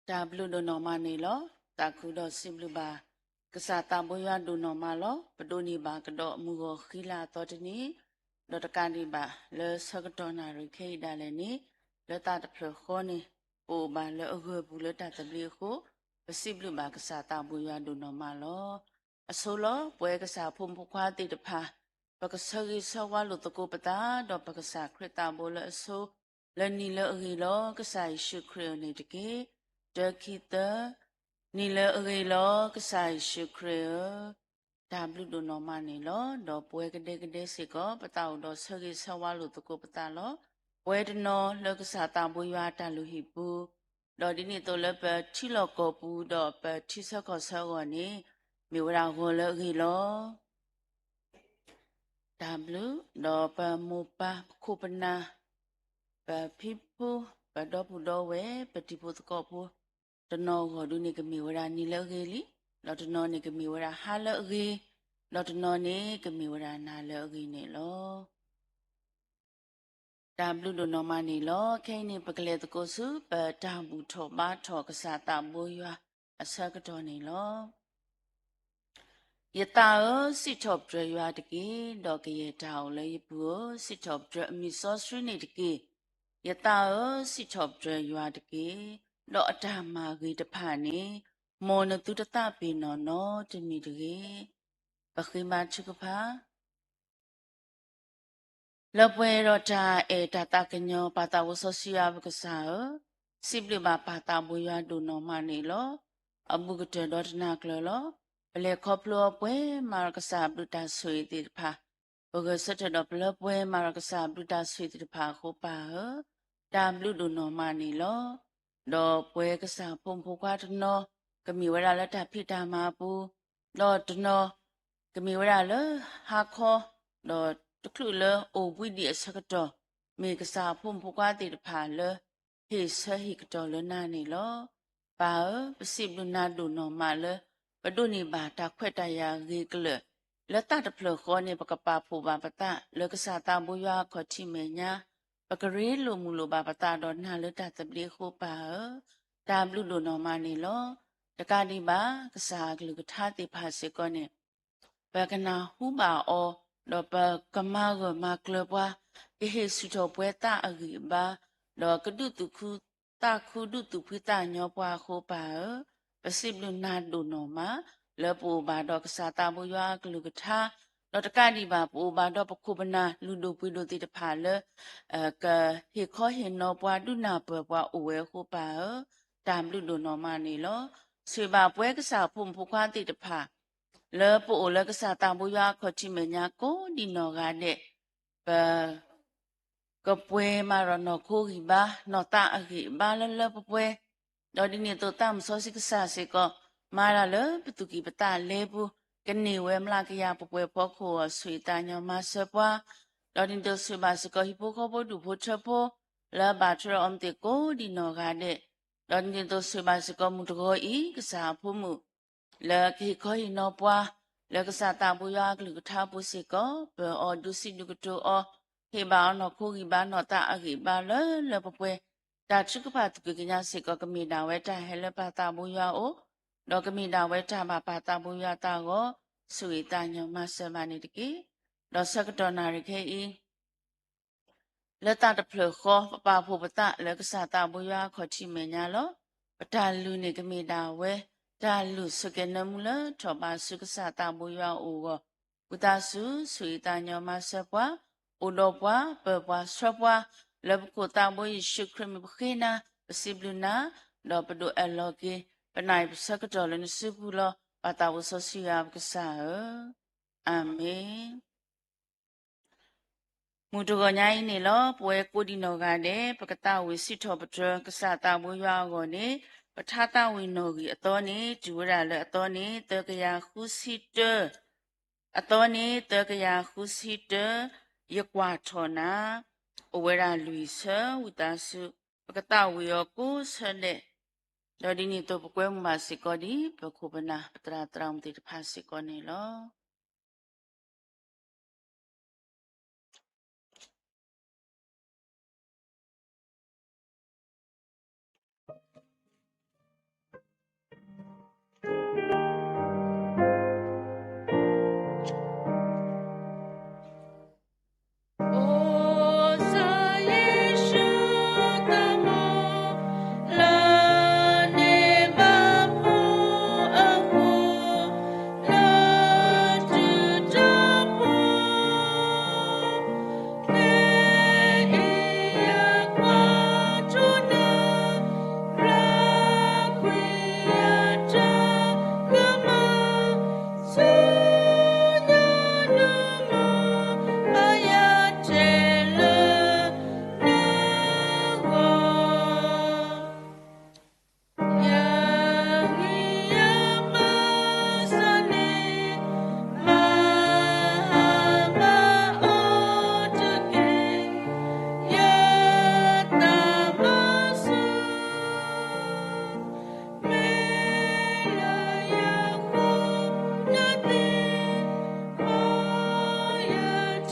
တၢ်ဘျုးဒိၣ်နီၢ်မးန့ၣ်လီၤ. သးခုဒီးစံးဘျုးဘၣ် ကစၢ်သးဘိယွၤဒိၣ်နီၢ်မးလီၤ. ပဒိးန့ၢ်ဘၣ်ကဒီးမုၢ်ဂီၤဃံလၤအသီတနံၤ, ဒီးတကးဒံးဘၣ်လၢဆၢကတီၢ်နၣ်ရံၣ်ခဲအံၤဒၣ်လဲာ်န့ၣ်, လၢသးတဖျၢၣ်ဃီန့ၣ် ပအိၣ်ဘၣ်လၢအဂၢၢ်ပူၤလၢတၢ်သဘျ့အဃိ, ပစံးဘျုးဘၣ်ကစၢ်သးဘိယွၤဒိၣ်နီၢ်မးလီၤ. အဆိလီၤ. ပဝဲကစၢ်ဖိမုၣ်ဖိခွါသ့ၣ်တဖၣ်, ပကဆၢဂ့ၤဆၢဝါလိာ်သကိးပသး ဒီးပကစၢ်ခရံာ်သးဘိလၢအဆိ, လၢနံၤလၢအဂ့ၤလီၤ ကစၢ်ယ့ၣ်ၡူးခရံာ်ဧၢန့ၣ်တက့ၢ်. တၢ ခံ သၢ, နံၤလၢအဂ့ၤလီၤ ကစၢ်ယ့ၣ်ၡူးခရံာ်ဧၢ. တၢ်ဘျုးဒိၣ်နီၢ်မးန့ၣ်လီၤ. ဒီးပဝဲကဒဲကဒဲစ့ၢ်ကီး ပသးအိၣ်ဒီးဆၢဂ့ၤဆၢဝါလိာ်သကိးပသးလီၤ. ပဝဲတနီၤလၢကစၢ်သးဘိယွၤအတၢ်လုၢ်ဟံၣ်ပူၤ, ဒီးဒ်န့ၣ်အသိးလၢပထံလီၢ်ကီၢ်ပူၤ ဒီးပထံဆၢကီၢ်ဆၢအဂီၢ်န့ၣ်, မ့ၢ်ဝဲဒၣ်ဂီၤလၢအဂ့ၤလီၤ. တၢ်ဘျုး, ဒီးပမိၢ်ပၢ်ပခိၣ်ပနၢ်, ပဖံပဖု, ပဒီပုၢ်ဒီဝဲၢ်, ပတံၤဖိသကိးဖိ, တနီၤအဂီၢ်ဒုန့ၣ်ကမ့ၢ်ဝဲဒၣ်နံၤလၢအဂ့ၤလံ, ဒီးတနီၤန့ၣ်ကမ့ၢ်ဝဲဒၣ်ဟါလၢအဂ့ၤ, ဒီးတနီၤန့ၣ်ကမ့ၢ်ဝဲဒၣ်နၤလၢအဂ့ၤန့ၣ်လီၤ. တၢ်ဘျုးဒိၣ်နီၢ်မးန့ၣ်လီၤ. ခဲအံၤန့ၣ် ပကလဲၤသကိးဆူ ပတၢ်ဘူၣ်ထီၣ်ဘါထီၣ်ကစၢ်သးဘိယွၤအဆၢကတီၢ်န့ၣ်လီၤ. ယသးဧၢ, စံးထီၣ်ပတြၢၤယွၤတက့ၢ်, ဒီးကယဲၢ်တၢ်အိၣ်လၢယပူၤဧၢ, စံးထီၣ်ပတြၢၤအမံၤစီဆှံန့ၣ်တက့ၢ်. ယသးဧၢ, စံးထီၣ်ပတြၢၤယွၤတက့ၢ်, ဒီးအတၢ်မၤဂ့ၤတဖၣ်န့ၣ်, မ်နသုတသးပ့ၤနီၣ်နီတမံၤတဂ့ၤ. ပဃ့ဘါထုကဖၣ်. လၢပှဲၤဒီးတၢ်အဲၣ်တၢ်သးကညီၤ ပၢ်သးဘိစီဆှံယွၤပကစၢ်ဧၢ, စံးဘျုးဘၣ်ပၢ်သးဘိယွၤဒိၣ်နီၢ်မးန့ၣ်လီၤ. အဘူးကတၢၢ်ဒီတနၤကျၢၤလီၤ. ပလဲၤခီဖျိအီၤပှဲၤမၤဒီးကစၢ်အဘျုးတၢ်ဆိၣ်ဂ့ၤသ့ၣ်တဖၣ်, ပဂဲၤဆၢထၢၣ်ဒီးပလၢပှဲၤမၤဒီးကစၢ်အဘျုးတၢ်ဆိၣ်ဂ့ၤသ့ၣ်တဖၣ်အဃိ ပၢ်ဧၢ, တၢ်ဘျုးဒိၣ်နီၢ်မးန့ၣ်လီၤ. ဒီးပဝဲကစၢ်ဖိမုၣ်ဖိခွါတနီၤ ကမ့ၢ်ဝဲဒၣ်လၢတၢ်ဖံးတၢ်မၤအပူၤ, ဒီးတနီၤ ကမ့ၢ်ဝဲဒၣ်လၢဟါခီ, ဒီးတချုးလၢအိၣ်ဘှံးဒံးအဆၢကတီၢ်, မ့ၢ်ကစၢ်အဖိမုၣ်ဖိခွါသ့ၣ်တဖၣ်လၢ ဟ့ၣ်ဆၢဟ့ၣ်ကတီၤလၢနၤန့ၣ်လီၤ. ပၢ်ဧၢ, ပစံးဘျုးနၤဒိၣ်နီၢ်မးလၢ ပဒိးန့ၢ်ဘၣ်တၢ်ခွဲးတၢ်ယာ်ဂ့ၤကလၢာ်, လၢသးတဖျၢၣ်ဃီန့ၣ် ပကပာ်ဖှိၣ်ဘၣ်ပသး လၢကစၢ်သးဘိယွၤအခီၣ်ထံးမဲာ်ညါ, ပကရ့လိာ်မုာ်လိာ်ဘၣ်ပသးဒီးနၤလၢတၢ်သဘျ့အဃိ ပၢ်ဧၢ, တၢ်ဘျုးဒိၣ်နီၢ်မးန့ၣ်လီၤ. တကးဒံးဘၣ် ကစၢ်အကလုၢ်ကထါသ့ၣ်တဖၣ်စ့ၢ်ကီးန့ၣ် ပကနၢ်ဟူဘၣ်အီၤ, ဒီးပကမၤဂၢၢ်မၤကျၢၤပှၤ, ကဟ့ၣ်ဆူၣ်ထီၣ်ပှဲၤသးအဂံၢ်အဘါ, ဒီးကဒုးသူၣ်ခုသးခုဒုးသူၣ်ဖှံသးညီပှၤအဃိ ပၢ်ဧၢ, ပစံးဘျုးနၤဒိၣ်နီၢ်မး လၢပအိၣ်ဘၣ်ဒီးကစၢ်သးဘိယွၤအကလုၢ်ကထါ, ဒီးတကးဒံးဘၣ် ပအိၣ်ဘၣ်ဒီးပခိၣ်ပနၢ်လုၢ်ဒိၣ်ပှ့ၤဒိၣ်သ့ၣ်တဖၣ်လၢ ကဟ့ၣ်ခီဟ့ၣ်နီၤပှၤဒုးနၢ်ပၢၢ်ပှၤအိၣ်ဝဲအဃိ ပၢ်ဧၢ, တၢ်ဘျုးဒိၣ်နီၢ်မးန့ၣ်လီၤ. ဆိၣ်ဂ့ၤဘၣ်ပဝဲကစၢ်ဖိမုၣ်ဖိခွါသ့ၣ်တဖၣ် လၢပအိၣ်လၢကစၢ်သးဘိယွၤအခီၣ်ထံးမဲာ်ညါကိးဒံးနီၢ်ဂၤဒဲး, ပ ကပှဲၤမးဒီးနီၢ်ခိဂံၢ်ဘါ, နီၢ်သးအဂံၢ်အဘါလၢလၢပှဲၤပှဲၤ, ဒီးဒ်န့ၣ်အသိးသးမုၢ်စီဆှံကစၢ်စ့ၢ်ကီး မၤတၢ်လၢပသူၣ်ကံၢ်ပသးလဲပူၤ, ကန့ၢ်ဝဲမျးကယၤပှဲၤပှဲၤဖီခိၣ်အဂီၢ် ဆိၣ်ဂ့ၤသးကညီၤမၤစၢၤပှၤ, ဒီးဒ်န့ၣ်အသိးဆိၣ်ဂ့ၤဘၣ်စ့ၢ်ကီးဟံၣ်ဖိဃီဖိဒူၣ်ဖိထၢဖိ လၢအဘၣ်ထွဲဒီးအီၤမ့ၢ်သ့ၣ်ကိးဒံးနီၢ်ဂၤဒဲး, ဒီးဒ်န့ၣ်အသိးဆိၣ်ဂ့ၤဘၣ်စ့ၢ်ကီးမုၢ်တဂီၤအံၤ ကစၢ်အဖိမုၣ် လၢကဟ့ၣ်ခီဟ့ၣ်နီၤပှၤ လၢကစၢ်သးဘိယွၤအကလုၢ်ကထါအပူၤစ့ၢ်ကီး, ပၢၤအီၤဒုးစံးဒုးကတိၤအီၤ, ဟ့ၣ်ဘၣ်အီၤနီၢ်ခိဂံၢ်ဘါနီၢ်သးအဂံၢ်အဘါလၢလၢပှဲၤပှဲၤ, တၢ်ထုကဖၣ်သူၣ်က့ၤကညးစ့ၢ်ကီး ကမ့ၢ်ဒၣ်ဝဲတၢ်ဟဲလၢပၢ်သးဘိယွၤအအိၣ်, ဒီးကမ့ၢ်ဒၣ်ဝဲတၢ်ဘၣ်ပၢ်သးဘိယွၤအသးအဂီၢ်, ဆိၣ်ဂ့ၤသးကညီၤမၤစၢၤဘၣ်န့ၣ်တက့ၢ်. ဒီးဆၢကတီၢ်နၣ်ရံၣ်ခဲအံၤ လၢသးတဖျၢၣ်ဃီ ပပာ်ဖှိၣ်ပသးလၢကစၢ်သးဘိယွၤအခီၣ်ထံးမဲာ်ညါလီၤ. ပတၢ်လုၢ်န့ၣ်ကမ့ၢ်ဒၣ်ဝဲ တၢ်လုၢ်ဆိၣ်ကဲၤနၢမူလၢထီၣ်ဘးဆူကစၢ်သးဘိယွၤအအိၣ်အဂီၢ်, ဝံသးစူၤ ဆိၣ်ဂ့ၤသးကညီၤမၤစၢၤပှၤ, အိၣ်ဒီးပှၤ, ပၢၤပှၤဆှၢပှၤ, လၢပခိၣ်သးဘိယ့ၣ်ၡူးခရံာ်မံၤပဃ့နၤ, ပစံးဘျုးနၤ, ဒီးပဒိးအဲၣ်လီၤက့ၤ ပနၢ်အံၤပဆၢကတီၢ်လၢနစုပူၤလီၤ. ပၢ်သးဘိစီဆှံယွၤပကစၢ်ဧၢ, အၤမ့ၣ်. မုၢ်တဂီၤညါအံၤန့ၣ်လီၤ. ပဝဲကိးဒံးနီၢ်ဂၤဒဲး ပကသးဝံၣ်စံးထီၣ်ပတြၢၤ ကစၢ်သးဘိယွၤအဂီၢ်န့ၣ်, ပထါသးဝံၣ်နီၣ်ဂံၢ်အသီန့ၣ် တုၤဝဲဒၣ်လၢအသီန့ၣ် သၢကယၤဃုဆံတၢ, အသီန့ၣ် သၢကယၤဃုဆံတၢ, ယကွၢ်ထီၣ်နၤ, အိၣ်ဝဲဒၣ်လွံၢ်ဆၢ ဝံသးစူၤ ပကသးဝံၣ်အီၤကိးဆၢဒဲး, ဒီးဒ်န့ၣ်အသိးပကွဲမုာ်ဘၣ်စ့ၢ်ကီးဒ် ပခိၣ်ပနၢ် ပသရၣ်သရၣ်မုၣ်သ့ၣ်တဖၣ်စ့ၢ်ကီးန့ၣ်လီၤ.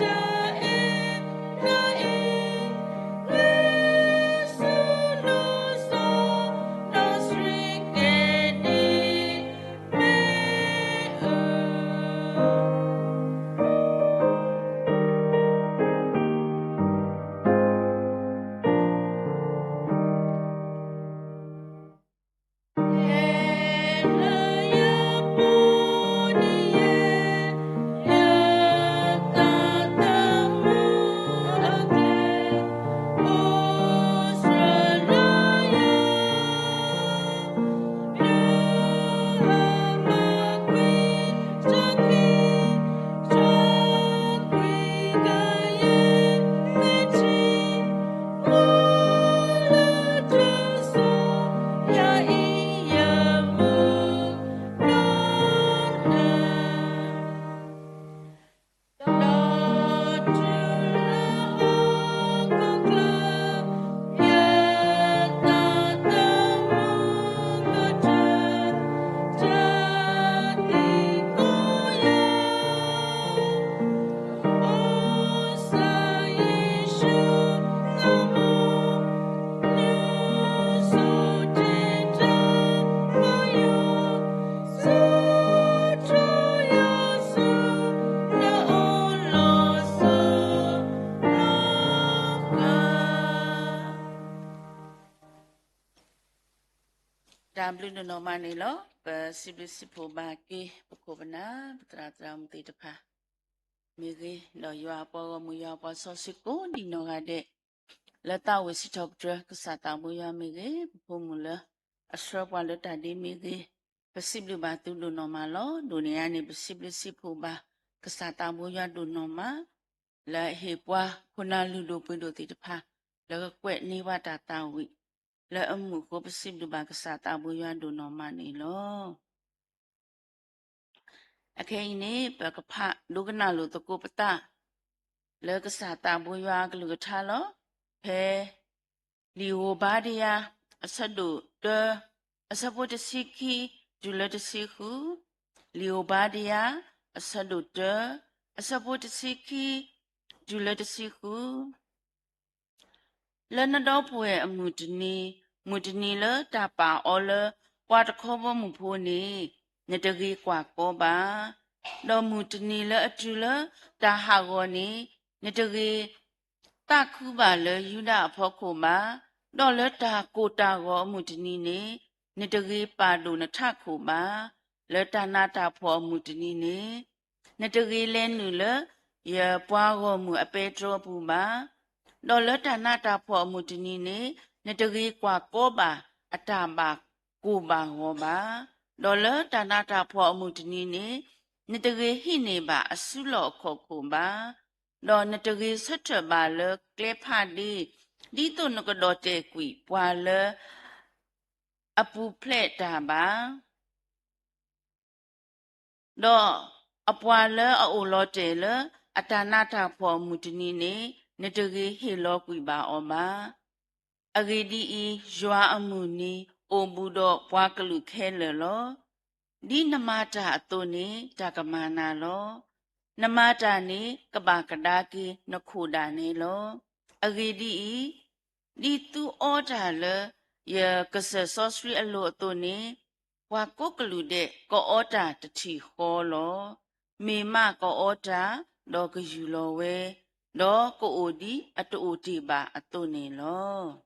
ၢ်ဘျုးဒိၣ်နီၢ်မးန့ၣ်လီၤ. ပစံးဘျုးစံးဖှိၣ်ဘၣ်က့ၤ ပခိၣ်ပနၢ် ပသရၣ်သရၣ်မုၣ်သ့ၣ်တဖၣ်မ့ၢ်ဂ့ၤ, ဒီးယွၤအပှၤဂီၢ်မုၢ် ယွၤအပှၤစီဆှံကိးဒံးနီၢ်ဂၤဒဲး လၢသးဝံၣ်စံးထီၣ်ပတြၢၤ ကစၢ်သးဘိယွၤမ့ၢ်ဂ့ၤ, ပဖိမုၣ်လၢအဆှၢပှၤလၢတၢ်ဒ့မ့ၢ်ဂ့ၤ, ပစံးဘျုးဘၣ်သုဒိၣ်နီၢ်မးလီၤ. ဒိၣ်န့ၣ်အါန့ၣ် ပစံးဘျုးစံးဖှိၣ်ဘၣ် ကစၢ်သးဘိယွၤဒိၣ်နီၢ်မး လၢအဟ့ၣ်ပှၤခိၣ်နၢ်လုၢ်ဒိၣ်ပှ့ၤဒိၣ်သ့ၣ်တဖၣ် လၢကကွဲးန့ၢ်ဘၣ်တၢ်သးဝံၣ် လၢအမုာ်အဃိ ပစံးဘျုးဘၣ်ကစၢ်သးဘိယွၤဒိၣ်နီၢ်မးန့ၣ်လီၤ. အခဲအံၤန့ၣ် ပကဖးဒိကနၣ်လိာ်သကိးပသး လၢကစၢ်သးဘိယွၤအကလုၢ်ကထါလီၤ. ဖဲ လံာ်ဧိၤဘါဒယၤ အဆၢဒိၣ်တၢ အဆၢဖိတဆံခံ တုၤလၢတဆံဃု, လံာ်ဧိၤဘါဒယၤ အဆၢဒိၣ်တၢ အဆၢဖိတဆံခံ တုၤလၢတဆံဃု. လၢနဒီပုၢ်ဝဲၢ်အမုၢ်တနံၤ, မုၢ်တနံၤလၢတၢ်ပာ်အီၤလၢပှၤတခီဘီမုၢ်ဖိန့ၣ် နတဂ့ၤကွၢ်ကီဘၣ်, ဒီးမုၢ်တနံၤလၢအတုၤလၢတၢ်ဟးဂီၤန့ၣ် နတဂ့ၤသးခုဘၣ်လၢယူဒၤအဖီခိၣ်ဘၣ်, ဒီးလၢတၢ်ကိၢ်တၢ်ဂီၤအမုၢ်တနံၤန့ၣ် နတဂ့ၤပာ်ဒိၣ်နထးခိၣ်ဘၣ်, လၢတၢ်နးတၢ်ဖှီၣ်အမုၢ်တနံၤန့ၣ် နတဂ့ၤလဲၤနုာ်လၢယပှၤဂီၢ်မုၢ်အပဲတြီအပူၤဘၣ်, ဒီးလၢတၢ်နးတၢ်ဖှီၣ်အမုၢ်တနံၤန့ၣ် နတဂ့ၤကွၢ်ကီဘၣ်အတၢ်ဘၣ်ကိၢ်ဘၣ်ဂီၤဘၣ်, ဒီးလၢတၢ်နးတၢ်ဖှီၣ်အမုၢ်တနံၤန့ၣ် နတဂ့ၤဟံးန့ၢ်ဘၣ်အစုလီၢ်အခီၣ်ခိၣ်ဘၣ်, ဒီးနတဂ့ၤဆၢထၢၣ်ဘၣ်လၢကျဲဖးဒ့, ဒ်သိးနကဒီၣ်တဲာ်ကွံာ်ပှၤလၢအပူၤဖျဲးတၢ်ဘၣ်. ဒီးအပှၤလၢအအိၣ်လီၤတဲာ်လၢအတၢ်နးတၢ်ဖှီၣ်အမုၢ်တနံၤန့ၣ် နတဂ့ၤဟ့ၣ်လီၤကွံာ်ဘၣ်အီၤဘၣ်. အဂ့ၢ်ဒ်အံၤ, ယွၤအမုၢ်နံၤအိၣ်ဘူးဒီးပှၤကလုာ်ခဲလၢာ်လီၤ. ဒ်နမၤတၢ်အသိးန့ၣ် တၢ်ကမၤနၤလီၤ. နမၤတၢ်န့ၣ် ကဘၣ်ကဒါက့ၤနခိၣ်ဒၣ်နဲလီၤ. အဂ့ၢ်ဒ်အံၤ, ဒ်သုအီတၢ်လၢယကစၢၢ်စီဆှံအလိၤအသိးန့ၣ်, ပှၤကိးကလုာ်ဒဲးကအီတၢ်တထံၣ်ဃီလီၤ. မ့ၢ်မးကအီတၢ်, ဒီးကယူၢ်လီၤဝဲ, ဒီးကအိၣ်ဒ်အတအိၣ်တ့ၢ်ဘၣ်အသိးန့ၣ်လီၤ.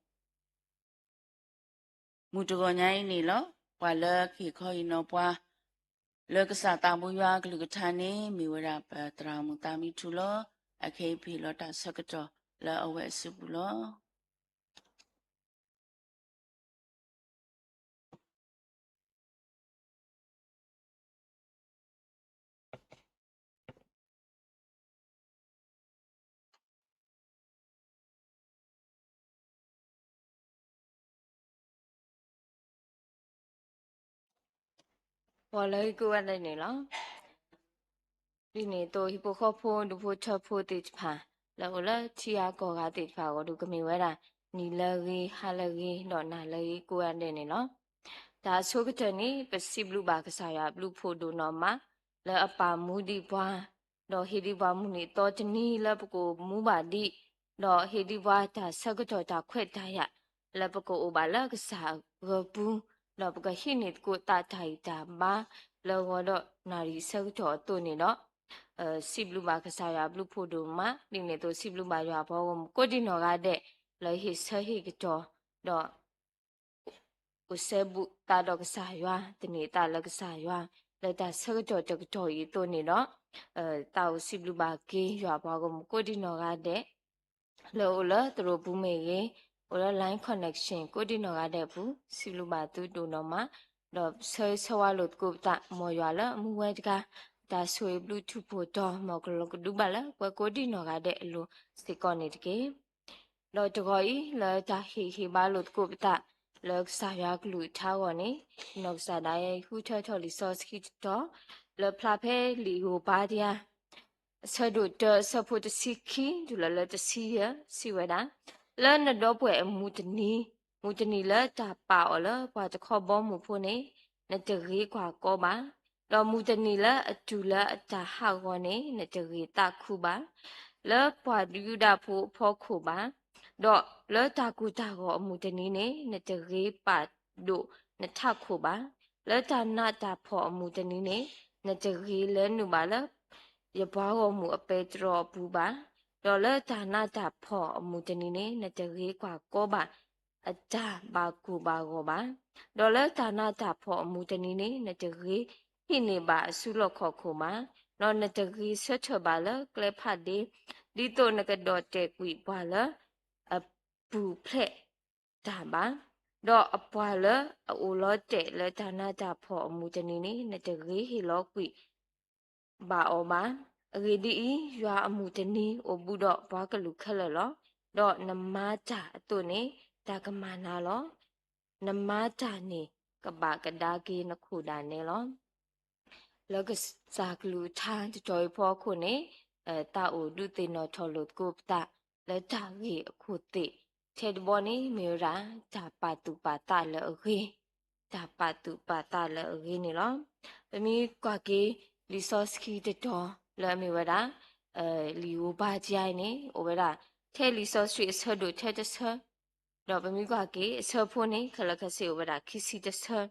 မုၢ်တဂီၤညါအံၤန့ၣ်လီၤ. ပှၤလၢကဟ့ၣ်ခီဟ့ၣ်နီၤပှၤ လၢကစၢ်သးဘိယွၤအကလုၢ်ကထါန့ၣ် မ့ၢ်ဝဲဒၣ်ပသရၣ်မုၣ်သးမံထူလီၤ. အခဲအံၤပဟ့ၣ်လီၤတၢ်ဆၢကတီၢ်လၢအဝဲအစုပူၤလီၤ. ပှၤလၢဟံၣ်ကိးဂၤဒဲးန့ၣ်လီၤ. ဒ်န့ၣ်အသိး ဟံၣ်ဖိဃီဖိ ဒူဖိထၢဖိသ့ၣ်တဖၣ် လၢအအိၣ်လၢထံဂၤကီၢ်ဂၤသ့ၣ်တဖၣ်အဂီၢ်ဒီး ကမ့ၢ်ဝဲဒၣ် နံၤလၢအဂ့ၤ ဟါလၢအဂ့ၤ ဒီးနၤလၢအဂ့ၤကိးဂၤဒဲးန့ၣ်လီၤ. တၢ်အဆိကတၢၢ်န့ၣ် ပစံးဘျုးဘၣ်ကစၢ်ယွၤအဘျုးအဖှိၣ်ဒိၣ်နီၢ်မး လၢအပာ်မူဒံးပှၤ ဒီးဟ့ၣ်ဒံးပှၤမုၢ်နံၤသီတနံၤလၢပကအိၣ်မူဘၣ်ဒံး, ဒီးဟ့ၣ်ဒံးပှၤတၢ်ဆၢကတီၢ်တၢ်ခွဲးတၢ်ယာ်လၢပကအိၣ်ဘၣ်လၢကစၢ်အဂီၤပူၤ, ဒီးပကဟံးန့ၢ်သကိးသးတၢ်ဂံၢ်တၢ်ဘါလၢဂီၤဒီးနၣ်ရံၣ်ဆၢကတီၢ်အသိးန့ၣ်ဒီး စံးဘျုးဘၣ်ကစၢ်ယွၤအဘျုးဖးဒိၣ်မး, ဒ်န့ၣ်အသိးစံးဘျုးဘၣ်ယွၤပှၤဂီၢ်မုၢ်ကိးဒံနီၢ်ဂၤဒဲး လၢဟ့ၣ်ဆၢဟ့ၣ်ကတီၢ်, ဒီး အိၣ်စဲဘူးသးဒီးကစၢ်ယွၤ, သန့ၤသးလၢကစၢ်ယွၤ, လၢတၢ်ဆၢကတီၢ်တကတီၢ်အံၤအသိးန့ၣ်ဒီး, သးအိၣ်စံးဘျုးဘၣ်က့ၤယွၤပှၤဂီၢ်မုၢ်ကိးဒံနီၢ်ဂၤဒဲး လၢအိၣ်လၢသရိာ်ပူၤမ့ၢ်ဂ့ၤ, အိၣ်လၢ line connection ကိးဒံနီၢ်ဂၤဒဲးအပူၤ, စံးဘျုးဘၣ်သုဒိၣ်နီၢ်မး, ဒီးဆၢဂ့ၤဆၢဝါလိာ်သကိးပသး မ်ယွၤလၢအမူဝဲတဂၤ, တၢ်ဆိၣ်ဂ့ၤဘျုးထူးဖှိၣ်တီၤ မ်ကလီၤကဒုဘၣ်လၢပှၤကိးဒံနီၢ်ဂၤဒဲးအလိၤစ့ၢ်ကီးန့ၣ်တက့ၢ်. ဒီးတဂီၤအံၤ လၢတၢ်ဟ့ၣ်ဟ့ၣ်ဘါလိာ်သကိးပသး လၢကစၢ်ယွၤကလုၢ်ကထါအဂီၢ်န့ၣ်, နီၢ်ကစၢ်ဒၣ်ယဲဃုထၢထီၣ်လံာ်စီဆှံတတီၤ လၢဖျါဖဲလံာ်ဧိၤဘါဒံယါ အဆၢဒိၣ်တၢ အဆၢဖိတဆံခံ တုၤလီၤလၢတဆံယဲၢ် စံးဝဲဒၣ်, လၢနဒီပုၢ်ဝဲၢ်အမုၢ်တနံၤ, မုၢ်တနံၤလၢတၢ်ပာ်အီၤလၢပှၤတခီဘီမုၢ်ဖိန့ၣ်, နတဂ့ၤကွၢ်ကီဘၣ်. ဒီးမုၢ်တနံၤလၢအတုၤလၢအတၢ်ဟးဂီၤန့ၣ် နတဂ့ၤသးခုဘၣ် လၢပှၤယူဒၤဖိအဖီခိၣ်ဘၣ်. ဒီးလၢတၢ်ကိၢ်တၢ်ဂီၤအမုၢ်တနံၤန့ၣ် နတဂ့ၤပာ်ဒိၣ်နထးခိၣ်ဘၣ်. လၢတၢ်နးတၢ်ဖှီၣ်အမုၢ်တနံၤန့ၣ် နတဂ့ၤလဲၤနုာ်ဘၣ်လၢ ယပှၤဂီၢ်မုၢ်အပဲတြီအပူၤဘၣ်. ဒီးလၢတၢ်နးတၢ်ဖှီၣ်အမုၢ်တနံၤန့ၣ် နတဂ့ၤကွၢ်ကီဘၣ် အတၢ်ဘၣ်ကိၢ်ဘၣ်ဂီၤဘၣ်. ဒီးလၢတၢ်နးတၢ်ဖှီၣ်အမုၢ်တနံၤန့ၣ် နတဂ့ၤဟံးန့ၢ်ဘၣ်အစုလီၢ်ခီၣ်ခိၣ်ဘၣ်. ဒီးနတဂ့ၤဆၢထၢၣ်ဘၣ်လၢကျဲဖးဒ့, ဒ်သိးနကဒီၣ်တဲာ်ကွံာ်ပှၤလၢအပူၤဖျဲးတၢ်ဘၣ်. ဒီးအပှၤလၢအအိၣ်လီၤတဲာ်လၢတၢ်နးတၢ်ဖှီၣ်အမုၢ်တနံၤန့ၣ် နတဂ့ၤဟ့ၣ်လီၤကွံာ် ဘၣ်အီၤဘၣ်. အဂ့ၢ်ဒ်အံၤ, ယွၤအမုၢ်တနံၤအိၣ်ဘူးဒီးပှၤကလုာ်ခဲလၢာ်လီၤ. ဒီးနမၤတၢ်အသိးန့ၣ် တၢ်ကမၤနၤလီၤ. နမၤတၢ်န့ၣ် ကဘၣ်ကဒါက့ၤနခိၣ်ဒၣ်နဲလီၤ. လၢကစၢ်ကလုၢ်ကထါတတီၤအံၤဖီခိၣ်န့ၣ်, သးအိၣ်ဒုးသ့ၣ်နီၣ်ထီၣ်လိာ်သကိးပသး လၢတၢ်ဂ့ၢ်အခိၣ်သ့ၣ်ထဲတဘီန့ၣ် မ့ၢ်ဝဲဒၣ် တၢ်ပာ်သူၣ်ပာ်သးလၢအဂ့ၤ, တၢ်ပာ်သူၣ်ပာ်သးလၢအဂ့ၤန့ၣ်လီၤ. ပမ့ၢ်ကွၢ်က့ၤ လံာ်စီဆှံတတီၤလၢအမ့ၢ်ဝဲဒၣ် လံာ်ဧိၤဘါဒံယါအံၤန့ၣ် အိၣ်ဝဲဒၣ် ထဲလံာ်စီဆှံအဆၢဒိၣ်ထဲတဆၢ, ဒီးပမ့ၢ်ကွၢ်က့ၤအဆၢဖိန့ၣ် ခဲလၢာ်ခဲဆ့အိၣ်ဝဲဒၣ်ခံဆံတဆၢ,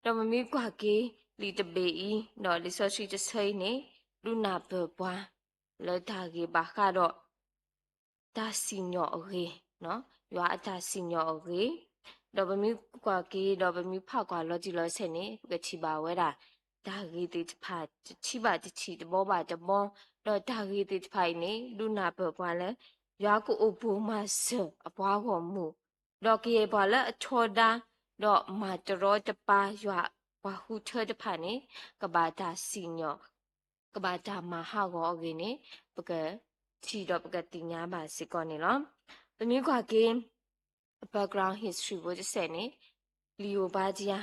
ဒီးပမ့ၢ်ကွၢ်က့ၤလံာ်တဘ့ၣ်အံၤ ဒီးလံာ်စီဆှံတဆၢအံၤန့ၣ် ဒုးနၢ်ပၢၢ်ပှၤ လၢတၢ်ဂ့ၢ်ဘၣ်ဃးဒီး တၢ်စံၣ်ညီၣ်အဂ့ၢ်, ယွၤအတၢ်စံၣ်ညီၣ်အဂ့ၢ်, ဒီးပမ့ၢ်ကွၢ်က့ၤ ဒီးပမ့ၢ်ဖးကွၢ်လီၤတံၢ်လီၤဆဲးန့ၣ် ပကထံၣ်ဘၣ်ဝဲဒၣ် တၢ်ဂ့ၢ်သ့ၣ်တဖၣ် တထံၣ်ဘၣ်တထံၣ် တဘီဘၣ်တဘီ, ဒီးတၢ်ဂ့ၢ်သ့ၣ်တဖၣ်အံၤန့ၣ် ဒုးနၢ်ပၢၢ်ပှၤလၢ ယွၤကအိၣ်ပိာ်မၤစၢၤအပှၤဂီၢ်မုၢ်, ဒီးကယဲၢ်ပှၤလၢအထီဒါ ဒီးမၤတရီတပါယွၤပှၤဃုထၢတဖၣ်န့ၣ် ကဘၣ်တၢ်စံၣ်ညီၣ် ကဘၣ်တၢ်မၤဟးဂီၤအဂ့ၢ်န့ၣ် ပကထံၣ်ဒီးပကသ့ၣ်ညါဘၣ်စ့ၢ်ကီးန့ၣ်လီၤ. ပမ့ၢ်ကွၢ်က့ၤ background history ဖိတစဲးန့ၣ် လံာ်ဧိၤဘါဒံယါ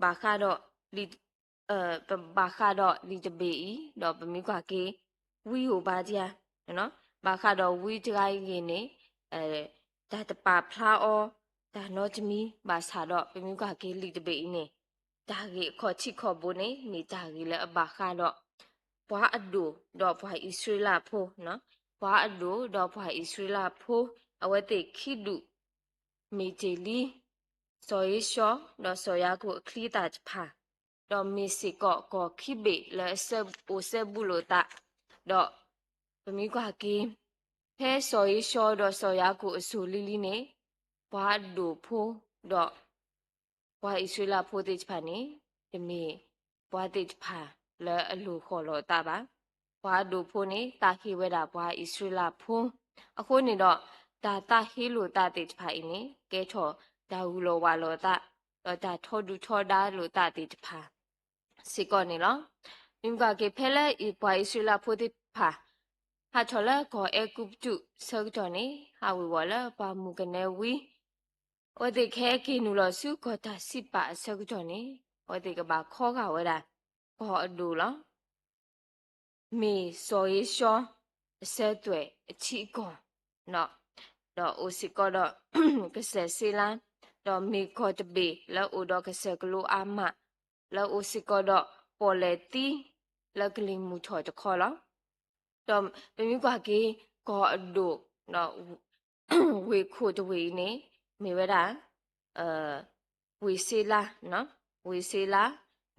ဘၣ်ဃးဒီးလံာ် ပဘၣ်ဃးဒီးလံာ်တဘ့ၣ်အံၤ ဒီးပမ့ၢ်ကွၢ်က့ၤ ဝံဧိၤဘါဒံယါ ဘၣ်ဃးဒီးဝံတဂၤအံၤဂ့ၢ်န့ၣ် တၢ်တပာ်ဖျါအီၤ တၢ်နီတမံၤ ဘၣ်ဆၣ်ဒီးပမ့ၢ်ကွၢ်က့ၤလံာ်တဘ့ၣ်အံၤန့ၣ် တၢ်ဂ့ၢ်အခီၣ်ထံးခီၣ်ဘိန့ၣ် မ့ၢ်တၢ်ဂ့ၢ်လၢအဘၣ်ဃးဒီး ပှၤအဒိၣ်ဒီးပှၤအံၣ်စရ့လးဖိ, ပှၤအဒိၣ်ဒီးပှၤအံၣ်စရ့လးဖိ အဝဲသ့ၣ်ခံဒူၣ် မ့ၢ်တ့ၢ်လံ စီၤဧ့ၡီၤ ဒီးစီၤယၤကိာ်အချံအသၣ်တဖၣ်, ဒီးမ့ၢ်စ့ၢ်ကီးကီၢ်ခံဘ့ၣ်လၢအအိၣ်စဲဘူးလိာ်သး, ဒီးပမ့ၢ်ကွၢ်က့ၤ ဖဲစီၤဧ့ၡီၤဒီးစီၤယၤကိာ်အစိၤလံၤလံၤန့ၣ် ပှၤအဒိၣ်ဖိ ဒီးပှၤအံၣ်စရ့လးဖိသ့ၣ်တဖၣ်န့ၣ် တမ့ၢ်ပှၤသ့ၣ်တဖၣ်လၢအလိၣ်ဃီၣ်လီၤအသးဘၣ်. ပှၤအဒိၣ်ဖိန့ၣ် သးဟ့ဝဲဒၣ်ပှၤအံၣ်စရ့လးဖိ, အဃိန့ၣ်ဒီး တၢ်သးဟ့လိာ်သးသ့ၣ်တဖၣ်အံၤန့ၣ် ကဲထီၣ်တၢ်ဂုာ်လီၤဝးလီၤအသး ဒီးတၢ်ထီဒုၣ်ထီဒါလိာ်သးသ့ၣ်တဖၣ် စ့ၢ်ကီးန့ၣ်လီၤ. မ့ၢ်ကွၢ်က့ၤဖဲလၢအံၤပှၤအံၣ်စရ့လးဖိသ့ၣ်တဖၣ် ဟးထီၣ်လၢကီၢ်အဲၤကူပတူးအဆၢကတီၢ်န့ၣ် ဟးဝ့ၤဝီၤလၢပှၤမုၣ်ကနဲဝံ အဝဲသ့ၣ်ကဟဲက့ၤနုာ်လီၤဆူကီၢ်တၢ်စံးပာ်အဆၢကတီၢ်န့ၣ် အဝဲသ့ၣ်ကဘၣ်ခီဂာ်ဝဲဒၣ် ကီၢ်အဒိၣ်လီၤ. မ့ၢ်စီၤဧ့ၡီၤအစၢၤသွဲၣ်အထံအကီၢ်, ဒီးအိၣ်စ့ၢ်ကီးဒီး ကစၢၢ်စ့လါ, ဒီးမ့ၢ်ကီၢ်တဘ့ၣ်လၢအိၣ်ဒီးကစၢၢ်ကလိအါမး, လၢအိၣ်စ့ၢ်ကီးဒီးပီၣ်လဲၣ်သံ, လၢကလံၤမုၢ်ထီၣ်တခီလီၤ. ဒီးပမ့ၢ်ကွၢ်က့ၤ ကီၢ်အဒိၣ် ဒီး ဝ့ၢ်ခိၣ်တဝ့ၢ်အံၤန့ၣ် မ့ၢ်ဝဲဒၣ် ဝ့ၢ်စ့လါ, ဝ့ၢ်စ့လါ,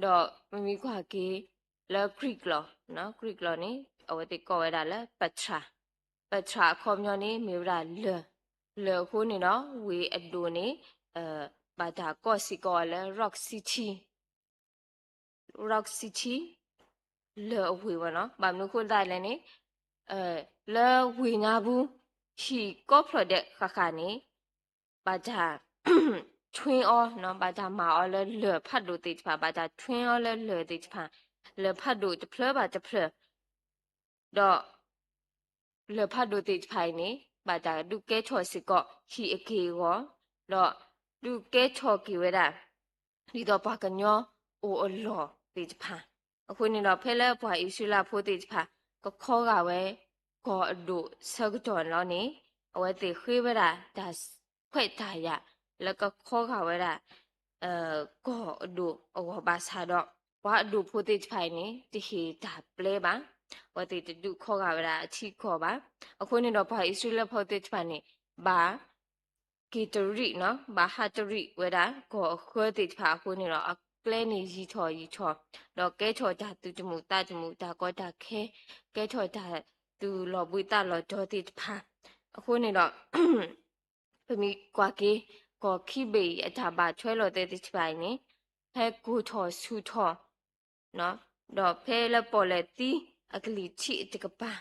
ဒီးပမ့ၢ်ကွၢ်က့ၤ လၢ Greek လီၤ, Greek လီၤန့ၣ် အဝဲသ့ၣ်ကိးဝဲဒၣ်လၢ Petra, Petra အခီပညီန့ၣ် မ့ၢ်ဝဲဒၣ်လၢၢ်, လၢၢ်အဃိန့ၣ်ဒီး ဝ့ၢ်အဒိၣ်န့ၣ် ဘၣ်တၢ်ကိးစ့ၢ်ကီးအီၤလၢ Rock City, Rock City, လၢၢ်အဝ့ၢ်ဝဲလီၤ. ဘၣ်မနုၤအဃိသတးလဲၣ်န့ၣ် လၢဝ့ၢ်ညါပူၤ ဟံၣ်ကိးဖျၢၣ်ဒဲးဃၣ်ဃၣ်န့ၣ် ဘၣ်တၢ် ထွ့အီၤ, ဘၣ်တၢ်မၤအီၤလၢလၢၢ်ဖးဒိၣ်သ့ၣ်တဖၣ်, ဘၣ်တၢ်ထွ့အီၤလၢလၢၢ်သ့ၣ်တဖၣ်, လၢၢ်ဖးဒိၣ်တဖျၢၣ်ဘၣ်တဖျၢၣ်, ဒီး လၢၢ်ဖးဒိၣ်သ့ၣ်တဖၣ်အံၤန့ၣ် ဘၣ်တၢ်ဒုးကဲထီၣ်စ့ၢ်ကီးဟံၣ်အက့ၢ်အဂီၤ, ဒီးဒုးကဲထီၣ်က့ၤဝဲဒၣ် ဒ်သိးပှၤကညီအိၣ်အလီၢ်သ့ၣ်တဖၣ်. အဃိန့ၣ်ဒီး ဖဲလၢပှၤအံၣ်စရ့လးဖိသ့ၣ်တဖၣ် ကခီဂာ်ဝဲ ကီၢ်အဒိၣ်ဆၢကတီၢ်န့ၣ်လီၤန့ၣ် အဝဲသ့ၣ်ဃ့ဝဲဒၣ်တၢ်ခွဲးတၢ်ယာ် လၢကခီဂာ်ဝဲဒၣ် ကီၢ်အဒိၣ်အဂီၢ်ဘၣ်ဆၣ်ဒီး ပှၤအဒိၣ်ဖိသ့ၣ်တဖၣ်အံၤန့ၣ် တဟ့ၣ်တၢ်ပျဲဘၣ်, အဝဲသ့ၣ်တဒုးခီဂာ်ဝဲဒၣ်အထံအကီၢ်ဘၣ်. အဃိန့ၣ်ဒီး ပှၤအံၣ်စရ့လးဖိသ့ၣ်တဖၣ်န့ၣ် ဘၣ် က့ၤတရံး, ဘၣ်ဟးတရံးဝဲဒၣ် ကီၢ်အဃၢသ့ၣ်တဖၣ်အဃိန့ၣ်ဒီး အကျဲန့ၣ်ယံာ်ထီၣ်ယံာ်ထီၣ်, ဒီးကဲထီၣ်တၢ်သူၣ်တမုာ်သးတမုာ် တၢ်ကီတၢ်ခဲ, ကဲထီၣ်တၢ်သူၣ်လီၤဘှံးသးလီၤတီၤသ့ၣ်တဖၣ်. အဃိန့ၣ်ဒီး ပမ့ၢ်ကွၢ်က့ၤ ကီၢ်ခံဘ့ၣ်အံၤ အတၢ်ဘၣ်ထွဲလိာ်သဲသ့ၣ်တဖၣ်အံၤန့ၣ် ဖဲကိၢ်ထီၣ်ဆူၣ်ထီၣ် ဒီးဖဲလၢပီၣ်လဲၣ်သံအကလံၤထံးအတကပၤ,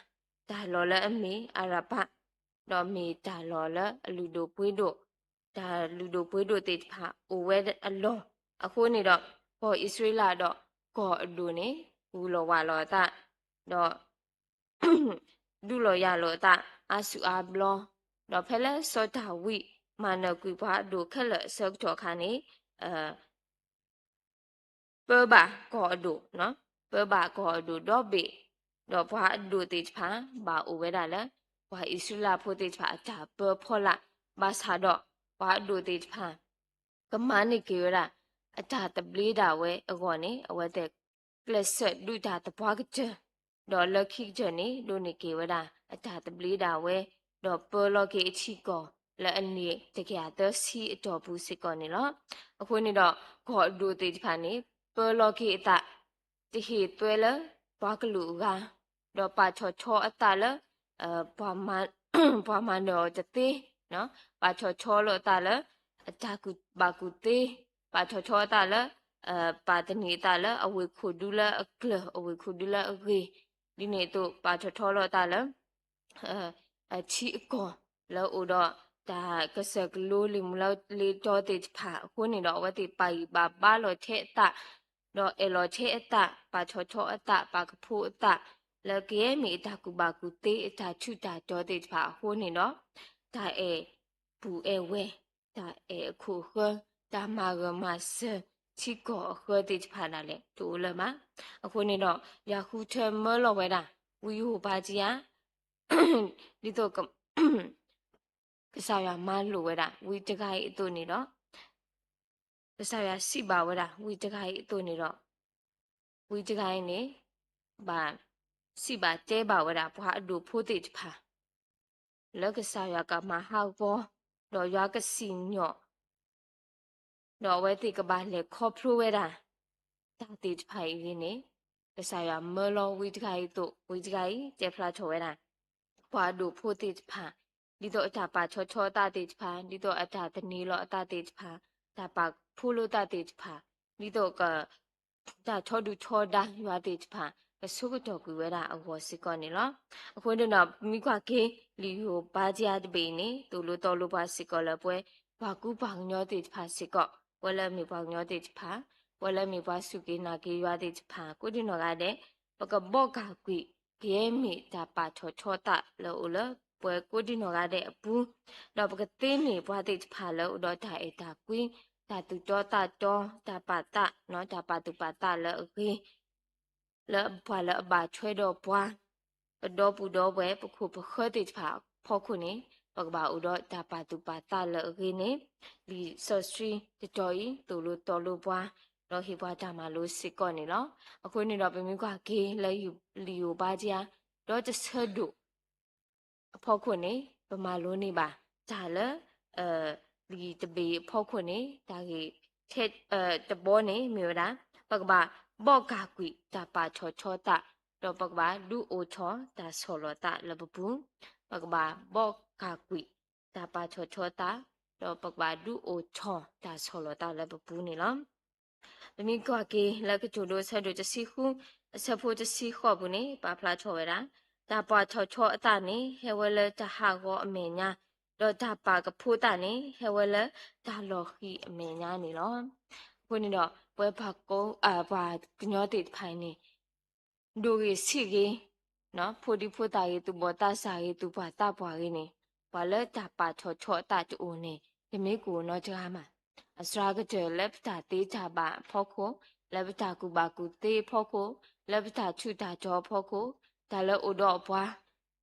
တၢ်လီၢ်လၢအမ့ၢ်အၤရပၤ, ဒီးမ့ၢ်တၢ်လီၢ်လၢအလုၢ်ဒိၣ်ပှ့ၤဒိၣ်, တၢ်လုၢ်ဒိၣ်ပှ့ၤဒိၣ်သ့ၣ်တဖၣ်အိၣ်ဝဲအလီၢ်. အဃိန့ၣ်ဒီး ကီၢ်အံၣ်စရ့လးဒီးကီၢ်အဒိၣ်န့ၣ် ဂုၤလီၤဝးလီၤအသး, ဒီး ဒုးလီၤယၤလီၤအသး အါဆူၣ်အါဘျီ, ဒီးဖဲလၢစီၤဒၤဝံးမၤနၢၤကွံာ်ပှၤအဒိၣ်ခဲလၢာ်အဆၢကတီၢ်အခါန့ၣ် ပၢဘၣ်ကီၢ်အဒိၣ်, ပၢဘၣ်ကီၢ်အဒိၣ်ဒီဘ့ၣ်, ဒီးပှၤအဒိၣ်သ့ၣ်တဖၣ် ဘၣ်အိၣ်ဝဲဒၣ်လၢ ပှၤအံၣ်စရ့လးဖိသ့ၣ်တဖၣ်အတၢ်ပၢဖီလာ်, ဘၣ်ဆၣ်ဒီး ပှၤအဒိၣ်သ့ၣ်တဖၣ် ကမၤန့ၢ်က့ၤဝဲဒၣ် အတၢ်သဘျ့ဒၣ်ဝဲအဂီၢ်န့ၣ် အဝဲသ့ၣ်ကျဲးစၢးဒုးတၢ်သပှၢ်ကတၢၢ်, ဒီးလၢခံကတၢၢ်န့ၣ် ဒိးန့ၢ်က့ၤဝဲဒၣ် အတၢ်သဘျ့ဒၣ်ဝဲ, ဒီးပၢလီၤက့ၤအထံကီၢ် လၢအနံၣ်တကယၤသၢဆံအတီၢ်ပူၤစ့ၢ်ကီးန့ၣ်လီၤ. အဃိန့ၣ်ဒီး ကီၢ်အဒိၣ်သ့ၣ်တဖၣ်န့ၣ် ပၢလီၤက့ၤအသး တဟ့ၣ်သွဲလၢပှၤကလုာ်အဂၤ, ဒီးပာ်ထီၣ်ထီအသးလၢ ပှၤမၤနၢၤအီၤတသ့, ပာ်ထီၣ်ထီလိာ်အသးလၢ အတၢ်ကူၣ်ဘၣ်ကူၣ်သ့, ပာ်ထီၣ်ထီအသးလၢ ပာ်သန့ၤအသးလၢအဝ့ၢ်ခိၣ်ဒူလၢအကျၢၤ အဝ့ၢ်ခိၣ်ဒူလၢအဂ့ၤ, ဒ်န့ၣ်အသိး ပာ်ထီၣ်ထီလိာ်အသးလၢ အထံအကီၢ်လၢအအိၣ်ဒီး တၢ်ကစၢၢ်ကလိလံာ်မူလၢလ့တီသ့ၣ်တဖၣ်အဃိန့ၣ်ဒီး အဝဲသ့ၣ်ပာ်ဂံၢ်ပာ်ဘါလီၤထဲအသး, ဒီးအဲၣ်လီၤထဲအသး, ပာ်ထီၣ်ထီအသး, ပာ်ကဖိအသး လၢကယဲၢ်မ့ၢ်အတၢ်ကူၣ်ဘၣ်ကူၣ်သ့ အတၢ်ထူးတၢ်တီၤသ့ၣ်တဖၣ်အဃိန့ၣ်ဒီး တၢ်အဲၣ်ပူၤအဲၣ်ဝဲၢ်, တၢ်အဲၣ်အခိၣ်အဃၢ, တၢ်မၤဂၢၢ်မၤစၢၤ ထံကီၢ်အဃၢသ့ၣ်တဖၣ်ဒၣ်လဲာ် တအိၣ်လၢၤဘၣ်. အဃိန့ၣ်ဒီး ယၤဃုထၢမၢလီၤဝဲဒၣ် ဝံယဟိၤဘါကံယၤ ဒ်သိး ကစၢ်ယွၤမၤလိာ်ဝဲဒၣ် ဝံတဂၤအံၤအသိးန့ၣ်ဒီး ကစၢ်ယွၤစံးဘၣ်ဝဲဒၣ် ဝံတဂၤအံၤအသိးန့ၣ်ဒီး ဝံတဂၤအံၤန့ၣ် ဘၣ်စံးဘၣ်တဲဘၣ်ဝဲဒၣ် ပှၤအဒိၣ်ဖိသ့ၣ်တဖၣ် လၢကစၢ်ယွၤကမၤဟးဂီၤ ဒီးယွၤကစံၣ်ညီၣ် ဒီးအဝဲသ့ၣ်ကဘၣ်လဲၤခီဖျိဝဲဒၣ် တၢ်သ့ၣ်တဖၣ်အံၤန့ၣ် ကစၢ်ယွၤမၢလီၤဝံတဂၤအံၤအသိး ဝံတဂၤအံၤ တဲဖျါထီၣ်ဝဲဒၣ် ပှၤအဒိၣ်ဖိသ့ၣ်တဖၣ် ဒ်သိးအတၢ်ပာ်ထီၣ်ထီအသးသ့ၣ်တဖၣ် ဒ်သိးအတၢ်သန့ၤလီၤအသးသ့ၣ်တဖၣ် တၢ်ပာ်ဖှိၣ်လိာ်သးသ့ၣ်တဖၣ် ဒ်သိးက တၢ်ထီဒုၣ်ထီဒါယွၤသ့ၣ်တဖၣ် ကဆိကတီၢ်ကွံာ်ဝဲဒၣ်အဂီၢ်စ့ၢ်ကီးန့ၣ်လီၤ. အဃိန့ၣ်ဒီး ပမ့ၢ်ကွၢ်က့ၤ လံာ်ယိၤဘါကံယၤတဘ့ၣ်အံၤန့ၣ် သိၣ်လိသီလိပှၤစ့ၢ်ကီးလၢပှဲၤ ပှၤကူပှၤကညီသ့ၣ်တဖၣ်စ့ၢ်ကီး ပှၤလၢအမ့ၢ်ပှၤကညီသ့ၣ်တဖၣ် ပှၤလၢအမ့ၢ်ပှၤစူၢ်က့ၤနာ်က့ၤယွၤသ့ၣ်တဖၣ် ကိးဒံနီၢ်ဂၤဒဲး ပကဘီကၤကွံာ် ကယဲၢ်မ့ၢ်တၢ်ပာ်ထီၣ်ထီသးလၢအအိၣ်လၢပှၤကိးဒံနီၢ်ဂၤဒဲးအပူၤ, ဒီးပကသ့န့ၢ်ပှၤသ့ၣ်တဖၣ်လၢအအိၣ်ဒီးတၢ်အဲၣ်တၢ်ကွံ, တၢ်သူၣ်တီသးတီ, တၢ်ပာ်သး, တၢ်ပာ်သူၣ်ပာ်သးလၢအဂ့ၤ, လၢပှၤလၢအဘၣ်ထွဲဒီးပှၤ, ပဒီပုၢ်ဒီဝဲၢ် ပခိၣ်ပဃၢၤသ့ၣ်တဖၣ်အဖီခိၣ်န့ၣ် ပကဘၣ်အိၣ်ဒီးတၢ်ပာ်သူၣ်ပာ်သးလၢအဂ့ၤန့ၣ်, လံာ်စီဆှံတတီၤအံၤ သိၣ်လိသီလိပှၤ ဒီးဟ့ၣ်ပှၤတၢ်မၤလိစ့ၢ်ကီးန့ၣ်လီၤ. အဃိန့ၣ်ဒီး ပမ့ၢ်ကွၢ်က့ၤလၢလံာ်ဧိၤဘါတံ ဒီတဆၢဒိၣ်အဖီခိၣ်န့ၣ် ပမၤလိန့ၢ်ဘၣ်တၢ်လၢ လံာ်တဘ့ၣ်အဖီခိၣ်န့ၣ် တၢ်ဂ့ၢ်ထဲတဘီန့ၣ်မ့ၢ်ဝဲဒၣ် ပကဘၣ်ဘီၣ်ကၢ်ကွံာ်တၢ်ပာ်ထီၣ်ထီသး, ဒီးပကဘၣ်ဒုးအိၣ်ထီၣ်တၢ်ဆီၣ်လီၤသးလၢပပူၤ, ပကဘၣ်ဘီၣ်ကၢ်ကွံာ်တၢ်ပာ်ထီၣ်ထီသး, ဒီးပကဘၣ်ဒုးအိၣ်ထီၣ်တၢ်ဆီၣ်လီၤသးလၢပပူၤန့ၣ်လီၤ. ပမ့ၢ်ကွၢ်က့ၤလၢကတိၤဒိအဆၢဒိၣ်တဆံဃု အဆၢဖိတဆံဃိးပူၤန့ၣ် ပာ်ဖျါထီၣ်ဝဲဒၣ်, တၢ်ပာ်ထီၣ်ထီအသးန့ၣ် ဟဲဝဲလၢတၢ်ဟးဂီၤအမဲာ်ညါ, ဒီးတၢ်ပာ်ကဖိသးန့ၣ် ဟဲဝဲလၢတၢ်လီၤဃံၤအမဲာ်ညါန့ၣ်လီၤ. အဃိန့ၣ်ဒီး ပဝဲပှၤကိး ပှၤကညီသ့ၣ်တဖၣ်အံၤန့ၣ် ဒိၣ်ဂ့ၤဆံးဂ့ၤ ဖိဒံဖိသၣ်ဂ့ၤ သူၣ်ဘီၣ်သးစၢ်ဂ့ၤ သူၣ်ပှၢ်သးပှၢ်ဂ့ၤန့ၣ် ပှၤလၢတၢ်ပာ်ထီၣ်ထီအသးတအိၣ်န့ၣ် တမ့ၢ်ကအိၣ်နီတဂၤမး. အစှၤကတၢၢ်လၢပတၢ်သ့တၢ်ဘၣ်အဖီခိၣ်, လၢပတၢ်ကူၣ်ဘၣ်ကူၣ်သ့အဖီခိၣ်, လၢပတၢ်ထူးတၢ်တီၤအဖီခိၣ်, တၢ်လၢအိၣ်ဒီးပှၤ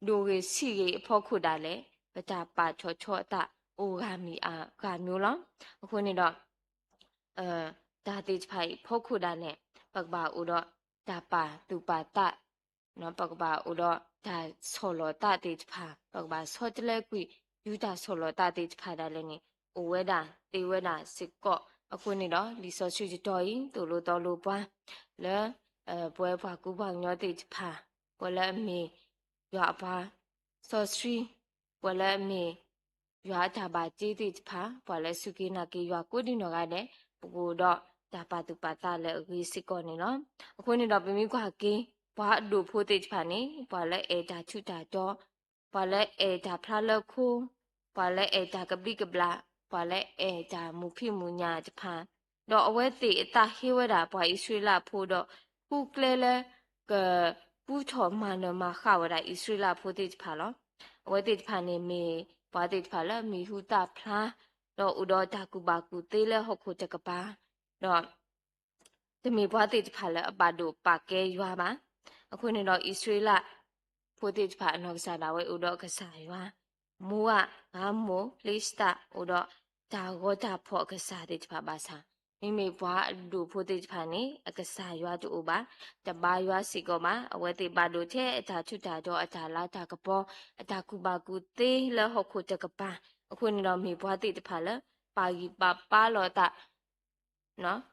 ဒိၣ်ဂ့ၤဆံးဂ့ၤအဖီခိၣ်ဒၣ်လဲာ် ပတၢ်ပာ်ထီၣ်ထီအသးအိၣ်ဂၤမံၤအဂၤမံၤလီၤ. အဃိန့ၣ်ဒီး တၢ်သ့ၣ်တဖၣ်အံၤအဖီခိၣ်ဒၣ်လဲာ် ပကဘၣ်အိၣ်ဒီးတၢ်ပာ်သူၣ်ပာ်သး, ပကဘၣ်အိၣ်ဒီးတၢ်ဆီၣ်လီၤသးသ့ၣ်တဖၣ်, ပကဘၣ်ဆီတလဲကွံာ် တုၤတၢ်ဆီၣ်လီၤသးသ့ၣ်တဖၣ်ဒၣ်လဲာ်န့ၣ် အိၣ်ဝဲဒၣ်သ့ဝဲဒၣ်စ့ၢ်ကီး. အဃိန့ၣ်ဒီး လံာ်စီဆှံတတီၤအံၤ သိၣ်လိသီလိပှၤ လၢ ပဝဲပှၤကူပှၤကညီသ့ၣ်တဖၣ်, ပှၤလၢအမ့ၢ်ယွၤအပှၤစီဆှံ, ပှၤလၢအမ့ၢ် ယွၤအတၢ်ဘၣ်တ့သ့ၣ်တဖၣ်, ပှၤလၢအစူၢ်က့ၤနာ်က့ၤယွၤကိးဒံနီၢ်ဂၤဒဲး, ပကအိၣ်ဒီးတၢ်ပာ်သူၣ်ပာ်သးလၢအဂ့ၤစ့ၢ်ကီးန့ၣ်လီၤ. အဃိန့ၣ်ဒီးပမ့ၢ်ကွၢ်က့ၤ ပှၤအဒိၣ်ဖိသ့ၣ်တဖၣ်န့ၣ် ပှၤလၢအဲၣ်တၢ်ထူးတၢ်တီၤ, ပှၤလၢအဲၣ်တၢ်ဖျါလၢခိ, ပှၤလၢအဲၣ်တၢ်ကဘျံးကဘျၣ်, ပှၤလၢအဲၣ်တၢ်မုာ်ဖံးမုာ်ညၣ်တဖၣ်, ဒီးအဝဲသ့ၣ်အသးဟ့ဝဲဒၣ်ပှၤအံၣ်စရ့လးဖိဒီး ဃုကျဲလၢ ကပူထီၣ်မၤနၢၤမၤဃၣ်ဝဲဒၣ်အံၣ်စရ့လးဖိသ့ၣ်တဖၣ်လီၤ. အဝဲသ့ၣ်တဖၣ်န့ၣ်မ့ၢ် ပှၤသ့ၣ်တဖၣ်လၢအမံၤဟူသၣ်ဖျါ, ဒီးအိၣ်ဒီးတၢ်ကူၣ်ဘၣ်ကူၣ်သ့လၢဟီၣ်ခိၣ်တကပၤ, ဒီး တမ့ၢ်ပှၤသ့ၣ်တဖၣ်လၢအဘၣ်ဒိၣ်ပာ်ကဲယွၤဘၣ်. အဃိန့ၣ်ဒီး အံၣ်စရ့လးဖိသ့ၣ်တဖၣ်အနီၢ်ကစၢ်ဒၣ်ဝဲအိၣ်ဒီးအကစၢ်ယွၤ, မိဝၣ်, အၤမိၣ်, ဖလ့ၡသး အိၣ်ဒီးတၢ်ဂီၤတၢ်ဖီၣ်အကစၢ်သ့ၣ်တဖၣ်ဘၣ်ဆၣ်, မ့မ့ၢ်ပှၤအဒိၣ်ဖိသ့ၣ်တဖၣ်န့ၣ် အကစၢ်ယွၤတအိၣ်ဘၣ်, တဘါယွၤစ့ၢ်ကီးဘၣ်. အဝဲသ့ၣ်ဘၣ်ဒိၣ်ထဲအတၢ်ထူးတၢ်တီၤ အတၢ်လၤတၢ်ကပီၤ, အတၢ်ကူၣ်ဘၣ်ကူၣ်သ့လၢဟီၣ်ခိၣ်တကပၤ. အဃိန့ၣ်ဒီးမ့ၢ်ပှၤသ့ၣ်တဖၣ်လၢ ပာ်ဂံၢ်ပာ်ဘါလိာ်သး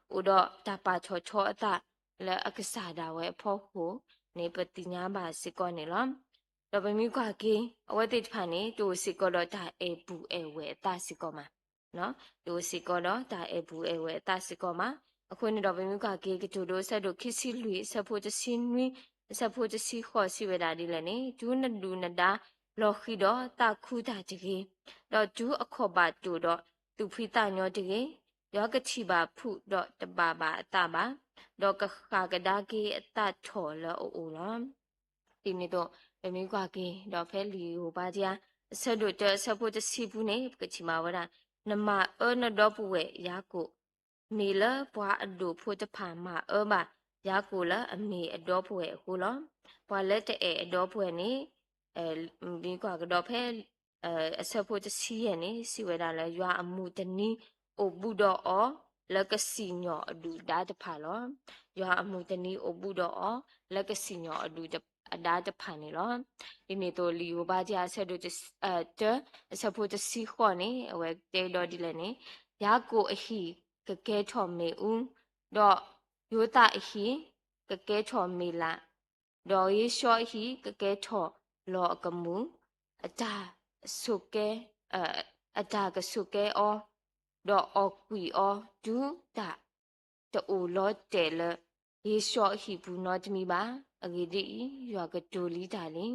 အိၣ်ဒီးတၢ်ပာ်ထီၣ်ထီအသးလၢအကစၢ်ဒၣ်ဝဲအဖီခိၣ်န့ၣ် ပသ့ၣ်ညါဘၣ်စ့ၢ်ကီးန့ၣ်လီၤ. ဒီးပမ့ၢ်ကွၢ်က့ၤ အဝဲသ့ၣ်တဖၣ်န့ၣ် တအိၣ်စ့ၢ်ကီးဒီးတၢ်အဲၣ်ပုၢ်အဲၣ်ဝဲၢ်အသးစ့ၢ်ကီးမး, တအိၣ်စ့ၢ်ကီးဒီးတၢ်အဲၣ်ပုၢ်အဲၣ်ဝဲၢ်အသးစ့ၢ်ကီးမး. အဃိန့ၣ်ဒီးပမ့ၢ်ကွၢ်က့ၤ ကတိၤဒိအဆၢဒိၣ်ခံဆံလွံၢ် အဆၢဖိတဆံနွံ အဆၢဖိတဆံဃိးစံးဝဲဒၣ်ဒ်လဲၣ်န့ၣ်, တုၤနဒုၣ်နဒါလီၤဃံၤဒီးသးခုတၢ်တဂ့ၤ, ဒီးတုၤအခီၣ်ဘၣ်တိာ်ဒီးသူၣ်ဖှံသးညီတဂ့ၤ, ယွၤကထံၣ်ဘၣ်ဖုးဒီးတဘၣ်ဘၣ်အသးဘၣ်, ဒီးကဃၣ်ကဒါက့ၤအသးထီၣ်လၢအအိၣ်လီၤ. ဒ်န့ၣ်အသိး ပမ့ၢ်ကွၢ်က့ၤ ဒီးဖဲလံာ်ဧိၤဘါဒံ အဆၢဒိၣ်တၢ အဆၢဖိတဆံပူၤန့ၣ် ပကထံၣ်ဘၣ်ဝဲဒၣ်, နမၤအၢနဒီပုၢ်ဝဲၢ်ယၤကိာ်, မ့ၢ်လၢပှၤအဒိၣ်ဖိတဖၣ်မၤအၢဘၣ်ယၤကိာ်လၢအမ့ၢ်အဒီပုၢ်ဝဲၢ်အဃိလီၤ. ပှၤလၢတအဲၣ်အဒီပုၢ်ဝဲၢ်န့ၣ် မ့ၢ်ကွၢ်ကဒီးဖဲ အဆၢဖိတဆံယဲၢ်န့ၣ် စံးဝဲဒၣ်လၢ ယွၤအမုၢ်တနံၤအိၣ်ဘူးဒီးအီၤ လၢကစံၣ်ညီၣ်အဒုၣ်အဒါတဖၣ်လီၤ. ယွၤအမုၢ်တနံၤအိၣ်ဘူးဒီးအီၤ လၢကစံၣ်ညီၣ်အဒုၣ်အဒါတဖၣ်န့ၣ်လီၤ. ဒ်န့ၣ်အသိး လံာ်ဧိၤဘါဒံ အဆၢဒိၣ်တၢ အဆၢဖိတဆံဃိးန့ၣ် အဝဲတဲဒီးဒ်လဲၣ်န့ၣ်, ယၤကိာ်အဟံၣ်ကကဲထီၣ်မ့ၣ်အူ, ဒီးယိၤသးအဟံၣ်ကကဲထီၣ်မ့ၢ်လး, ဒီးဧ့ၡီအဟံၣ်ကကဲထီၣ်လီၤအကမူၣ်, အတၢ်ဆိၣ်ကဲ အတၢ်ကဆိၣ်ကဲအီၤ, ဒီးအီၣ်ကွံာ်အီၤ တုၤတၢ်တအိၣ်လီၤတဲာ်လၢ ဧ့ၡီအဟံၣ်ပူၤနီတမံၤဘၣ်. အဂ့ၢ်ဒ်အံၤ, ယွၤကတိၤလံတၢ်လံ.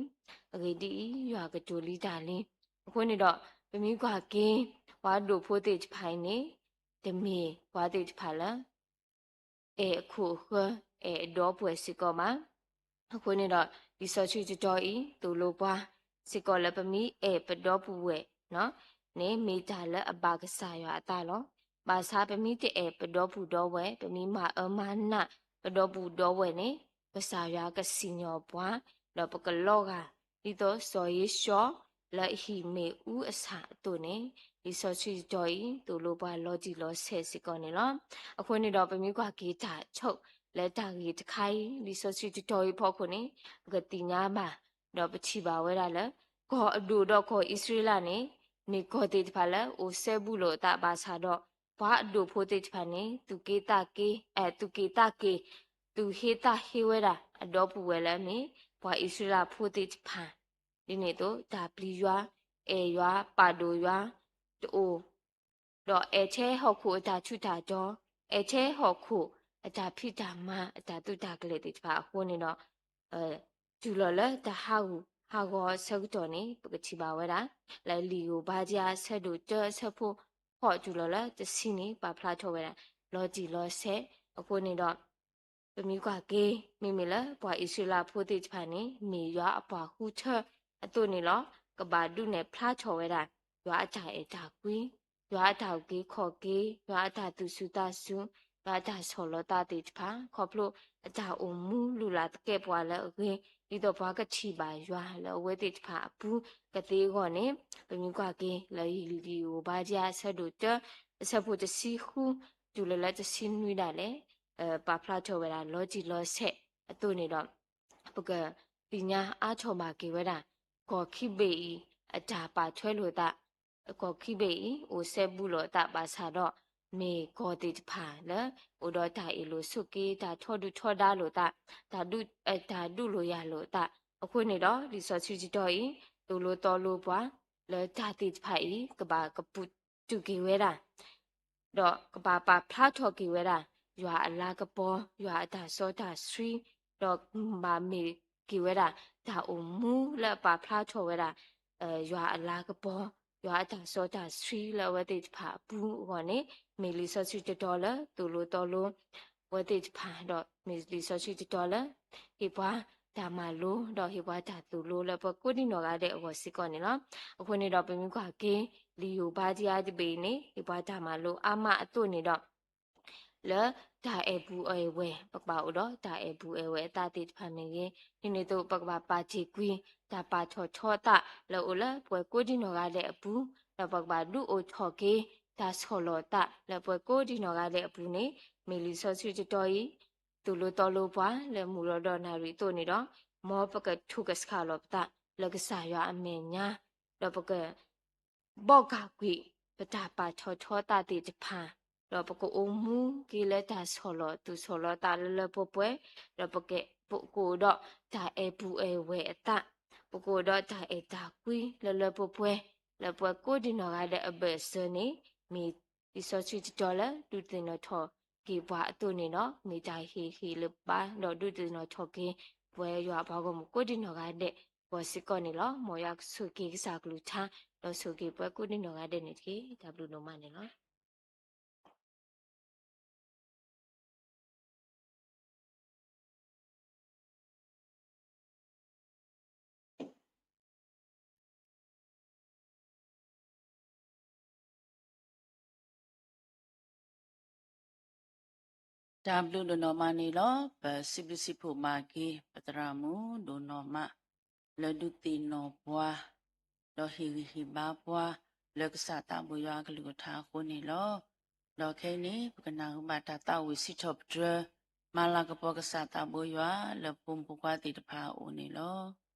အဂ့ၢ်ဒ်အံၤ, ယွၤကတိၤလံတၢ်လံ. အဃိန့ၣ်ဒီး ပမ့ၢ်ကွၢ်က့ၤ ပှၤဒိၣ်ဖိသ့ၣ်တဖၣ်အံၤန့ၣ် တမ့ၢ်ပှၤသ့ၣ်တဖၣ်လၢ အဲၣ်အခိၣ်အဃၢၤ အဲၣ်အဒီပုၢ်ဝဲၢ်စ့ၢ်ကီးဘၣ်. အဃိန့ၣ်ဒီး လံာ်စီဆှံတတီၤအံၤ သိၣ်လိပှၤစ့ၢ်ကီးလၢ ပမ့ၢ်အဲၣ်ပဒီပုၢ်ဝဲၢ်န့ၣ် မ့ၢ်တၢ်လၢအဘၣ်ကစၢ်ယွၤအသးလီၤ. ဘၣ်ဆၣ်ပမ့ၢ်တအဲၣ်ပဒီပုၢ်ဒီဝဲၢ်, ပမ့ၢ်မၤအၢမၤနးပဒီပုၢ်ဒီဝဲၢ်န့ၣ် ကစၢ်ယွၤကစံၣ်ညီၣ်ပှၤ, ဒီးပကလီၤဂာ် ဒ်သိးစီၤဧ့ၡီ လၢအဟံၣ်မ့ၣ်အူအဆၣ်အသိးန့ၣ်, လံာ်စီဆှံတတီၤအံၤ သိၣ်လိပှၤလီၤတံၢ်လီၤဆဲးစ့ၢ်ကီးန့ၣ်လီၤ. အဃိန့ၣ်ဒီး ပမ့ၢ်ကွၢ်က့ၤတၢ်ဆိၣ်လၢတၢ်ဂ့ၢ်တခါအံၤ လံာ်စီဆှံတတီၤအံၤဖီခိၣ်န့ၣ် ပကသ့ၣ်ညါဘၣ် ဒီးပထံၣ်ဘၣ်ဝဲဒၣ်လၢ ကီၢ်အဒိၣ်ဒီးကီၢ်အံၣ်စရ့လးန့ၣ် မ့ၢ်ကီၢ်သ့ၣ်တဖၣ်လၢအိၣ်စဲဘူးလိာ်အသးဘၣ်ဆၣ်ဒီး ပှၤအဒိၣ်ဖိသ့ၣ်တဖၣ်န့ၣ် သူၣ်က့သးက့ၤ, အဲ, သူၣ်က့သးက့ၤ, သူၣ်ဟ့သးဟ့ဝဲဒၣ် အဒီပုၢ်ဝဲၢ်လၢအမ့ၢ် ပှၤအံၣ်စရ့လးဖိသ့ၣ်တဖၣ် ဒ်န့ၣ်အသိး တၢ်ပျံၤယွၤ, အဲၣ်ယွၤ, ပာ်ဒိၣ်ယွၤ, တအိၣ် ဒီးအဲၣ်ထဲဟီၣ်ခိၣ်အတၢ်ထူးတၢ်တီၤ, အဲၣ်ထဲဟီၣ်ခိၣ်အတၢ်ဖံးတၢ်မၤအတၢ်သူတၢ်ကလဲာ်သ့ၣ်တဖၣ်အဃိန့ၣ်ဒီး တုၤလီၤလၢတၢ်ဟးဂူာ်ဟးဂီၤအဆၢကတီၢ်န့ၣ် ပကထံၣ်ဘၣ်ဝဲဒၣ် လၢလံာ်ဧိၤဘါဒံယါအဆၢဒိၣ်တၢအဆၢဖိ ဃိးတုၤလီၤလၢတဆံန့ၣ် ပာ်ဖျါထီၣ်ဝဲဒၣ် လီၤတံၢ်လီၤဆဲးအဃိန့ၣ်ဒီး ပမ့ၢ်ကွၢ်က့ၤ မ့မ့ၢ်လၢပှၤအံၣ်စရ့လးဖိသ့ၣ်တဖၣ်န့ၣ် မ့ၢ်ယွၤအပှၤဃုထၢအသိးန့ၣ်လီၤ. ကဘၣ်ဒုးနဲၣ်ဖျါထီၣ်ဝဲဒၣ် ယွၤအတၢ်အဲၣ်တၢ်ကွံ, ယွၤအတၢ်အုၣ်က့ၤခီၣ်က့ၤ, ယွၤအတၢ်သူၣ်စူၤသးစူၤ, ယွၤအတၢ်ဆီၣ်လီၤသးသ့ၣ်တဖၣ် ခီဖျိအတၢ်အိၣ်မူလုၢ်လၢ်သကဲာ်ပဝးလၢအဂ့ၤ ဒ်သိးပှၤကထံၣ်ဘၣ်ယွၤလၢအဝဲသ့ၣ်တဖၣ်အပူၤကသ့အဂီၢ်န့ၣ် ပမ့ၢ်ကွၢ်က့ၤလၢလံာ်ဧိၤဘါဒံယါအဆၢဒိၣ်တၢ အဆၢဖိတဆံဃု တုၤလၢလၢတဆံနွံဒၣ်လဲာ် ပာ်ဖျါထီၣ်ဝဲဒၣ်လီၤတံၢ်လီၤဆဲးအသိးန့ၣ်ဒီး ပကသ့ၣ်ညါအါထီၣ်ဘၣ်က့ၤဝဲဒၣ် ကီၢ်ခံဘ့ၣ်အံၤ အတၢ်ပာ်ထွဲလိာ်သး ကီၢ်ခံဘ့ၣ်အံၤ အိၣ်စဲဘူးလိာ်အသးဘၣ်ဆၣ်ဒီး မ့ၢ်ကီၢ်သ့ၣ်တဖၣ်လၢ အိၣ်ဒီးတၢ်အ့ၣ်လိာ်ဆိးက့ တၢ်ထီဒုၣ်ထီဒါလိာ်သး တၢ်ဒုး, တၢ်ဒုးလိာ်ယၤလိာ်အသး အဃိန့ၣ်ဒီး လံာ်စီဆှံတတီၤအံၤ သိၣ်လိသီလိပှၤ လၢတၢ်သ့ၣ်တဖၣ်အံၤ ကဘၣ်ကပူၤတုာ်က့ၤဝဲဒၣ် ဒီးကဘၣ်ပာ်ဖျါထီၣ်က့ၤဝဲဒၣ် ယွၤအလၤကပီၤ, ယွၤအတၢ်စီတၢ်ဆှံ, ဒီးဘၣ်မ့ၢ်က့ၤဝဲဒၣ် တၢ်အိၣ်မူလၢအပာ်ဖျါထီၣ်ဝဲဒၣ် ယွၤအလၤကပီၤ, ယွၤအတၢ်စီတၢ်ဆှံလၢအဝဲသ့ၣ်တဖၣ်အပူၤအဂီၢ်န့ၣ် မ့ၢ်လံာ်စီဆှံတတီၤလၢ သိၣ်လိသီလိ အဝဲသ့ၣ်တဖၣ် ဒီးမ့ၢ်လံာ်စီဆှံတတီၤလၢ ဟ့ၣ်ပှၤတၢ်မၤလိ ဒီးဟ့ၣ်ပှၤတၢ်သိၣ်လိလၢပှၤကိးဒံနီၢ်ဂၤဒဲးအဂီၢ်စ့ၢ်ကီးန့ၣ်လီၤ. အဃိန့ၣ်ဒီး ပမ့ၢ်ကွၢ်က့ၤ လံာ်ဧိၤဘါဒံယါတဘ့ၣ်အံၤန့ၣ် ဟ့ၣ်ပှၤတၢ်မၤလိအါမးအသိးန့ၣ်ဒီး လၢတၢ်အဲၣ်ပူၤအဲၣ်ဝဲၢ် ပကဘၣ်အိၣ်ဒီးတၢ်အဲၣ်ပူၤအဲၣ်ဝဲၢ်အသးသ့ၣ်တဖၣ်မ့ၢ်ဂ့ၤ, ဒ်န့ၣ်အသိး ပကဘၣ်ပာ်တ့ၢ်ကွံာ် တၢ်ပာ်ထီၣ်ထီအသးလၢအအိၣ်လၢပှၤကိးဒံနီၢ်ဂၤဒဲးအပူၤ, ဒီးပကဘၣ်ဒုးအိၣ်ထီၣ်က့ၤ တၢ်ဆီၣ်လီၤအသးလၢပှၤကိးဒံနီၢ်ဂၤဒဲးအပူၤန့ၣ် မ့ၢ်လံာ်စီဆှံတတီၤအံၤ သိၣ်လိသီလိပှၤလၢမုၢ်ဒီးဒီနၣ်ရံၣ်အသိးန့ၣ်ဒီး မ်ပကထိၣ်ကဆှၣ်လီၤပသးလၢကစၢ်ယွၤအမဲာ်ညါ, ဒီးပက ဘီၣ်ကၢ်ကွံာ် ပတၢ်ပာ်ထီၣ်ထီသးသ့ၣ်တဖၣ်, ဒီးပကအိၣ်မူက့ၤလၢတၢ်ဆီၣ်လီၤသူၣ်ဆီၣ်လီၤသးလၢလၢပှဲၤပှဲၤ, ဒီးပက, ပကအိၣ်ဒီးတၢ်အဲၣ်ပူၤအဲၣ်ဝဲၢ်အသး, ပကအိၣ်ဒီးတၢ်အဲၣ်တၢ်ကွံလၢလၢပှဲၤပှဲၤ, လၢပှၤကိးဒံနီၢ်ဂၤဒဲးအဘၢၣ်စၢၤန့ၣ် မ့ၢ်လံာ်စီဆှံတတီၤလၢဒုးသ့ၣ်နီၣ်ထီၣ်က့ၤပှၤအသိးန့ၣ်ဒီး မ့ၢ်တၢ်ဟ့ၣ်ဟ့ၣ်လၢပှၤ ဒီးဒုးသ့ၣ်နီၣ်ထီၣ်က့ၤ ပဝဲယွၤအပှၤဂီၢ်မုၢ်ကိးဒံနီၢ်ဂၤဒဲး အဂီၢ်စ့ၢ်ကီးန့ၣ်လီၤ. မ်ယွၤကဆိၣ်ဂ့ၤက့ၤကစၢ်ကလုၢ်ကထါ ဒီးဆိၣ်ဂ့ၤက့ၤပှၤကိးဒံနီၢ်ဂၤဒဲးန့ၣ်တက့ၢ်. တၢ်ဘျုးဒိၣ်မးန့ၣ်လီၤ. တၢ်ဘျုးဒိၣ်နီၢ်မးန့ၣ်လီၤ. ပစံးဘျုးစံးဖှိၣ်မၤက့ၤ ပသရၣ်မုၣ်ဒိၣ်နီၢ်မး လၢဒုးသ့ၣ်နီၣ်ပှၤ ဒီးဟ့ၣ်ဂံၢ်ဟ့ၣ်ဘါပှၤ လၢကစၢ်သးဘိယွၤအကလုၢ်ကထါအဃိန့ၣ်လီၤ. ဒီးခဲအံၤန့ၣ် ပကနၢ်ဟူဘၣ်တၢ်သးဝံၣ်စံးထီၣ်ပတြၢၤ မၤလၤကပီၤကစၢ်သးဘိယွၤ လၢပဖိမုၣ်ဖိခွါသ့ၣ်တဖၣ်အအိၣ်န့ၣ်လီၤ.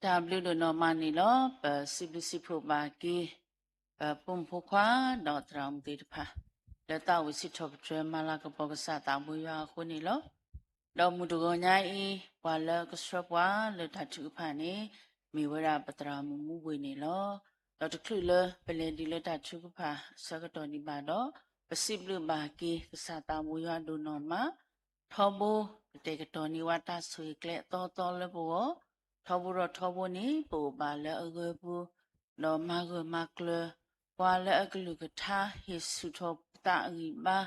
တၢ်ဘျုးဒိၣ်နီၢ်မးန့ၣ်လီၤ. ပစံးဘျုးစံးဖှိၣ်ဘၣ်က့ၤ ပဖိမုၣ်ဖိခွါဒီးသရၣ်မုၣ်သ့ၣ်တဖၣ် လၢသးဝံၣ်စံးထီၣ်ပတြၢၤမၤလၤကပီၤကစၢ်သးဘိယွၤအဃိန့ၣ်လီၤ. ဒီးမုၢ်တဂီၤညါအံၤ ပှၤလၢကဆှၢပှၤလၢတၢ်ထုကဖၣ်န့ၣ် မ့ၢ်ဝဲဒၣ်ပသရၣ်မုၣ်မူဝ့ၢ်န့ၣ်လီၤ. ဒီးတချုးလၢပလဲၤဒံးလၢတၢ်ထုကဖၣ်အဆၢကတီၢ်ဒံးဘၣ်ဒီး ပစံးဘျုးဘၣ်က့ၤကစၢ်သးဘိယွၤဒိၣ်နီၢ်မး ထီဘိကတဲာ်ကတီၤန့ၢ်ဝဲတၢ်ဆိၣ်ဂ့ၤကျဲအသီသီလၢပဂီၢ်, ထီဘိဒီးထီဘိန့ၣ် ပအိၣ်ဘၣ်လၢအဂၢၤပူၤ, ဒီးမၤဂၢၢ်မၤကျၢၤ ပှၤလၢအကလုၢ်ကထါ ဟ့ၣ်ဆူၣ်ထီၣ်ပသးအဂံၢ်ဘါ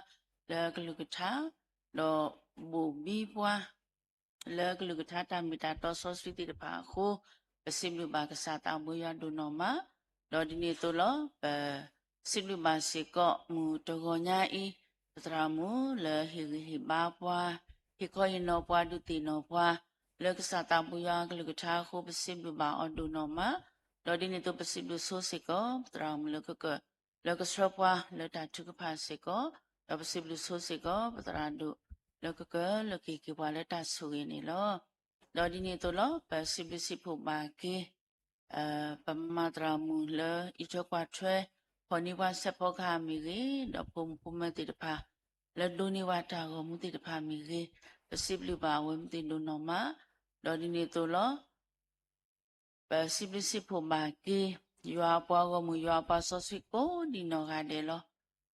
လၢအကလုၢ်ကထါ, ဒီးဘိၣ်ဘံပှၤ လၢကလုၢ်ကထါတၢ်မ့ၢ်တၢ်တီစီဆှံသ့ၣ်တဖၣ်အဃိ, ပစံးဘျုးဘၣ်ကစၢ်သးဘိယွၤဒိၣ်နီၢ်မး, ဒီးဒ်န့ၣ်အသိးလီၤ ပစံးဘျုးဘၣ်စ့ၢ်ကီးမုၢ်တဂီၤညါအံၤ, ပသရၣ်မုၣ်လၢဟ့ၣ်ဂံၢ်ဟ့ၣ်ဘါပှၤ, ဟ့ၣ်ခီဟ့ၣ်နီၤပှၤ ဒုးသ့ၣ်နီၣ်ပှၤ လၢကစၢ်သးဘိယွၤအကလုၢ်ကထါအဃိ ပစံးဘျုးဘၣ်အီၤဒိၣ်နီၢ်မး, ဒီးဒ်န့ၣ်အသိးပစံးဘျုးဆိစ့ၢ်ကီး ပသရၣ်မုၣ်လၢကကၢၢ် လၢကဆှၢပှၤလၢတၢ်ထုကဖၣ်စ့ၢ်ကီး, ဒီးပစံးဘျုးဆိစ့ၢ်ကီး ပသရၣ်ဒိၣ်လၢကကၢၢ်လၢကဟ့ၣ်က့ၤပှၤလၢတၢ်ဆိၣ်ဂ့ၤန့ၣ်လီၤ. ဒီးဒ်န့ၣ်အသိးလီၤ ပစံးဘျုးစံးဖှိၣ်ဘၣ်က့ၤ ပမၤသရၣ်မုၣ်လၢအံးထွဲကွၢ်ထွဲ ဖီၣ်န့ၢ်ပှၤစဲးဖီကဟၣ်မ့ၢ်ဂ့ၤ, ဒီးဖိမုၣ်ဖိမၢၤသ့ၣ်တဖၣ် လၢဒိးန့ၢ်ဝဲတၢ်ဂီၤမူသ့ၣ်တဖၣ်မ့ၢ်ဂ့ၤ, ပစံးဘျုးဘၣ်အဝဲမ့ၢ်သ့ၣ်ဒိၣ်နီၢ်မး, ဒီးဒ်န့ၣ်အသိးလီၤ ပစံးဘျုးစံးဖှိၣ်ဘၣ်က့ၤ ယွၤအပှၤဂီၢ်မုၢ် ယွၤအပှၤစီဆှံကိးဒံးနီၢ်ဂၤဒဲးလီၤ.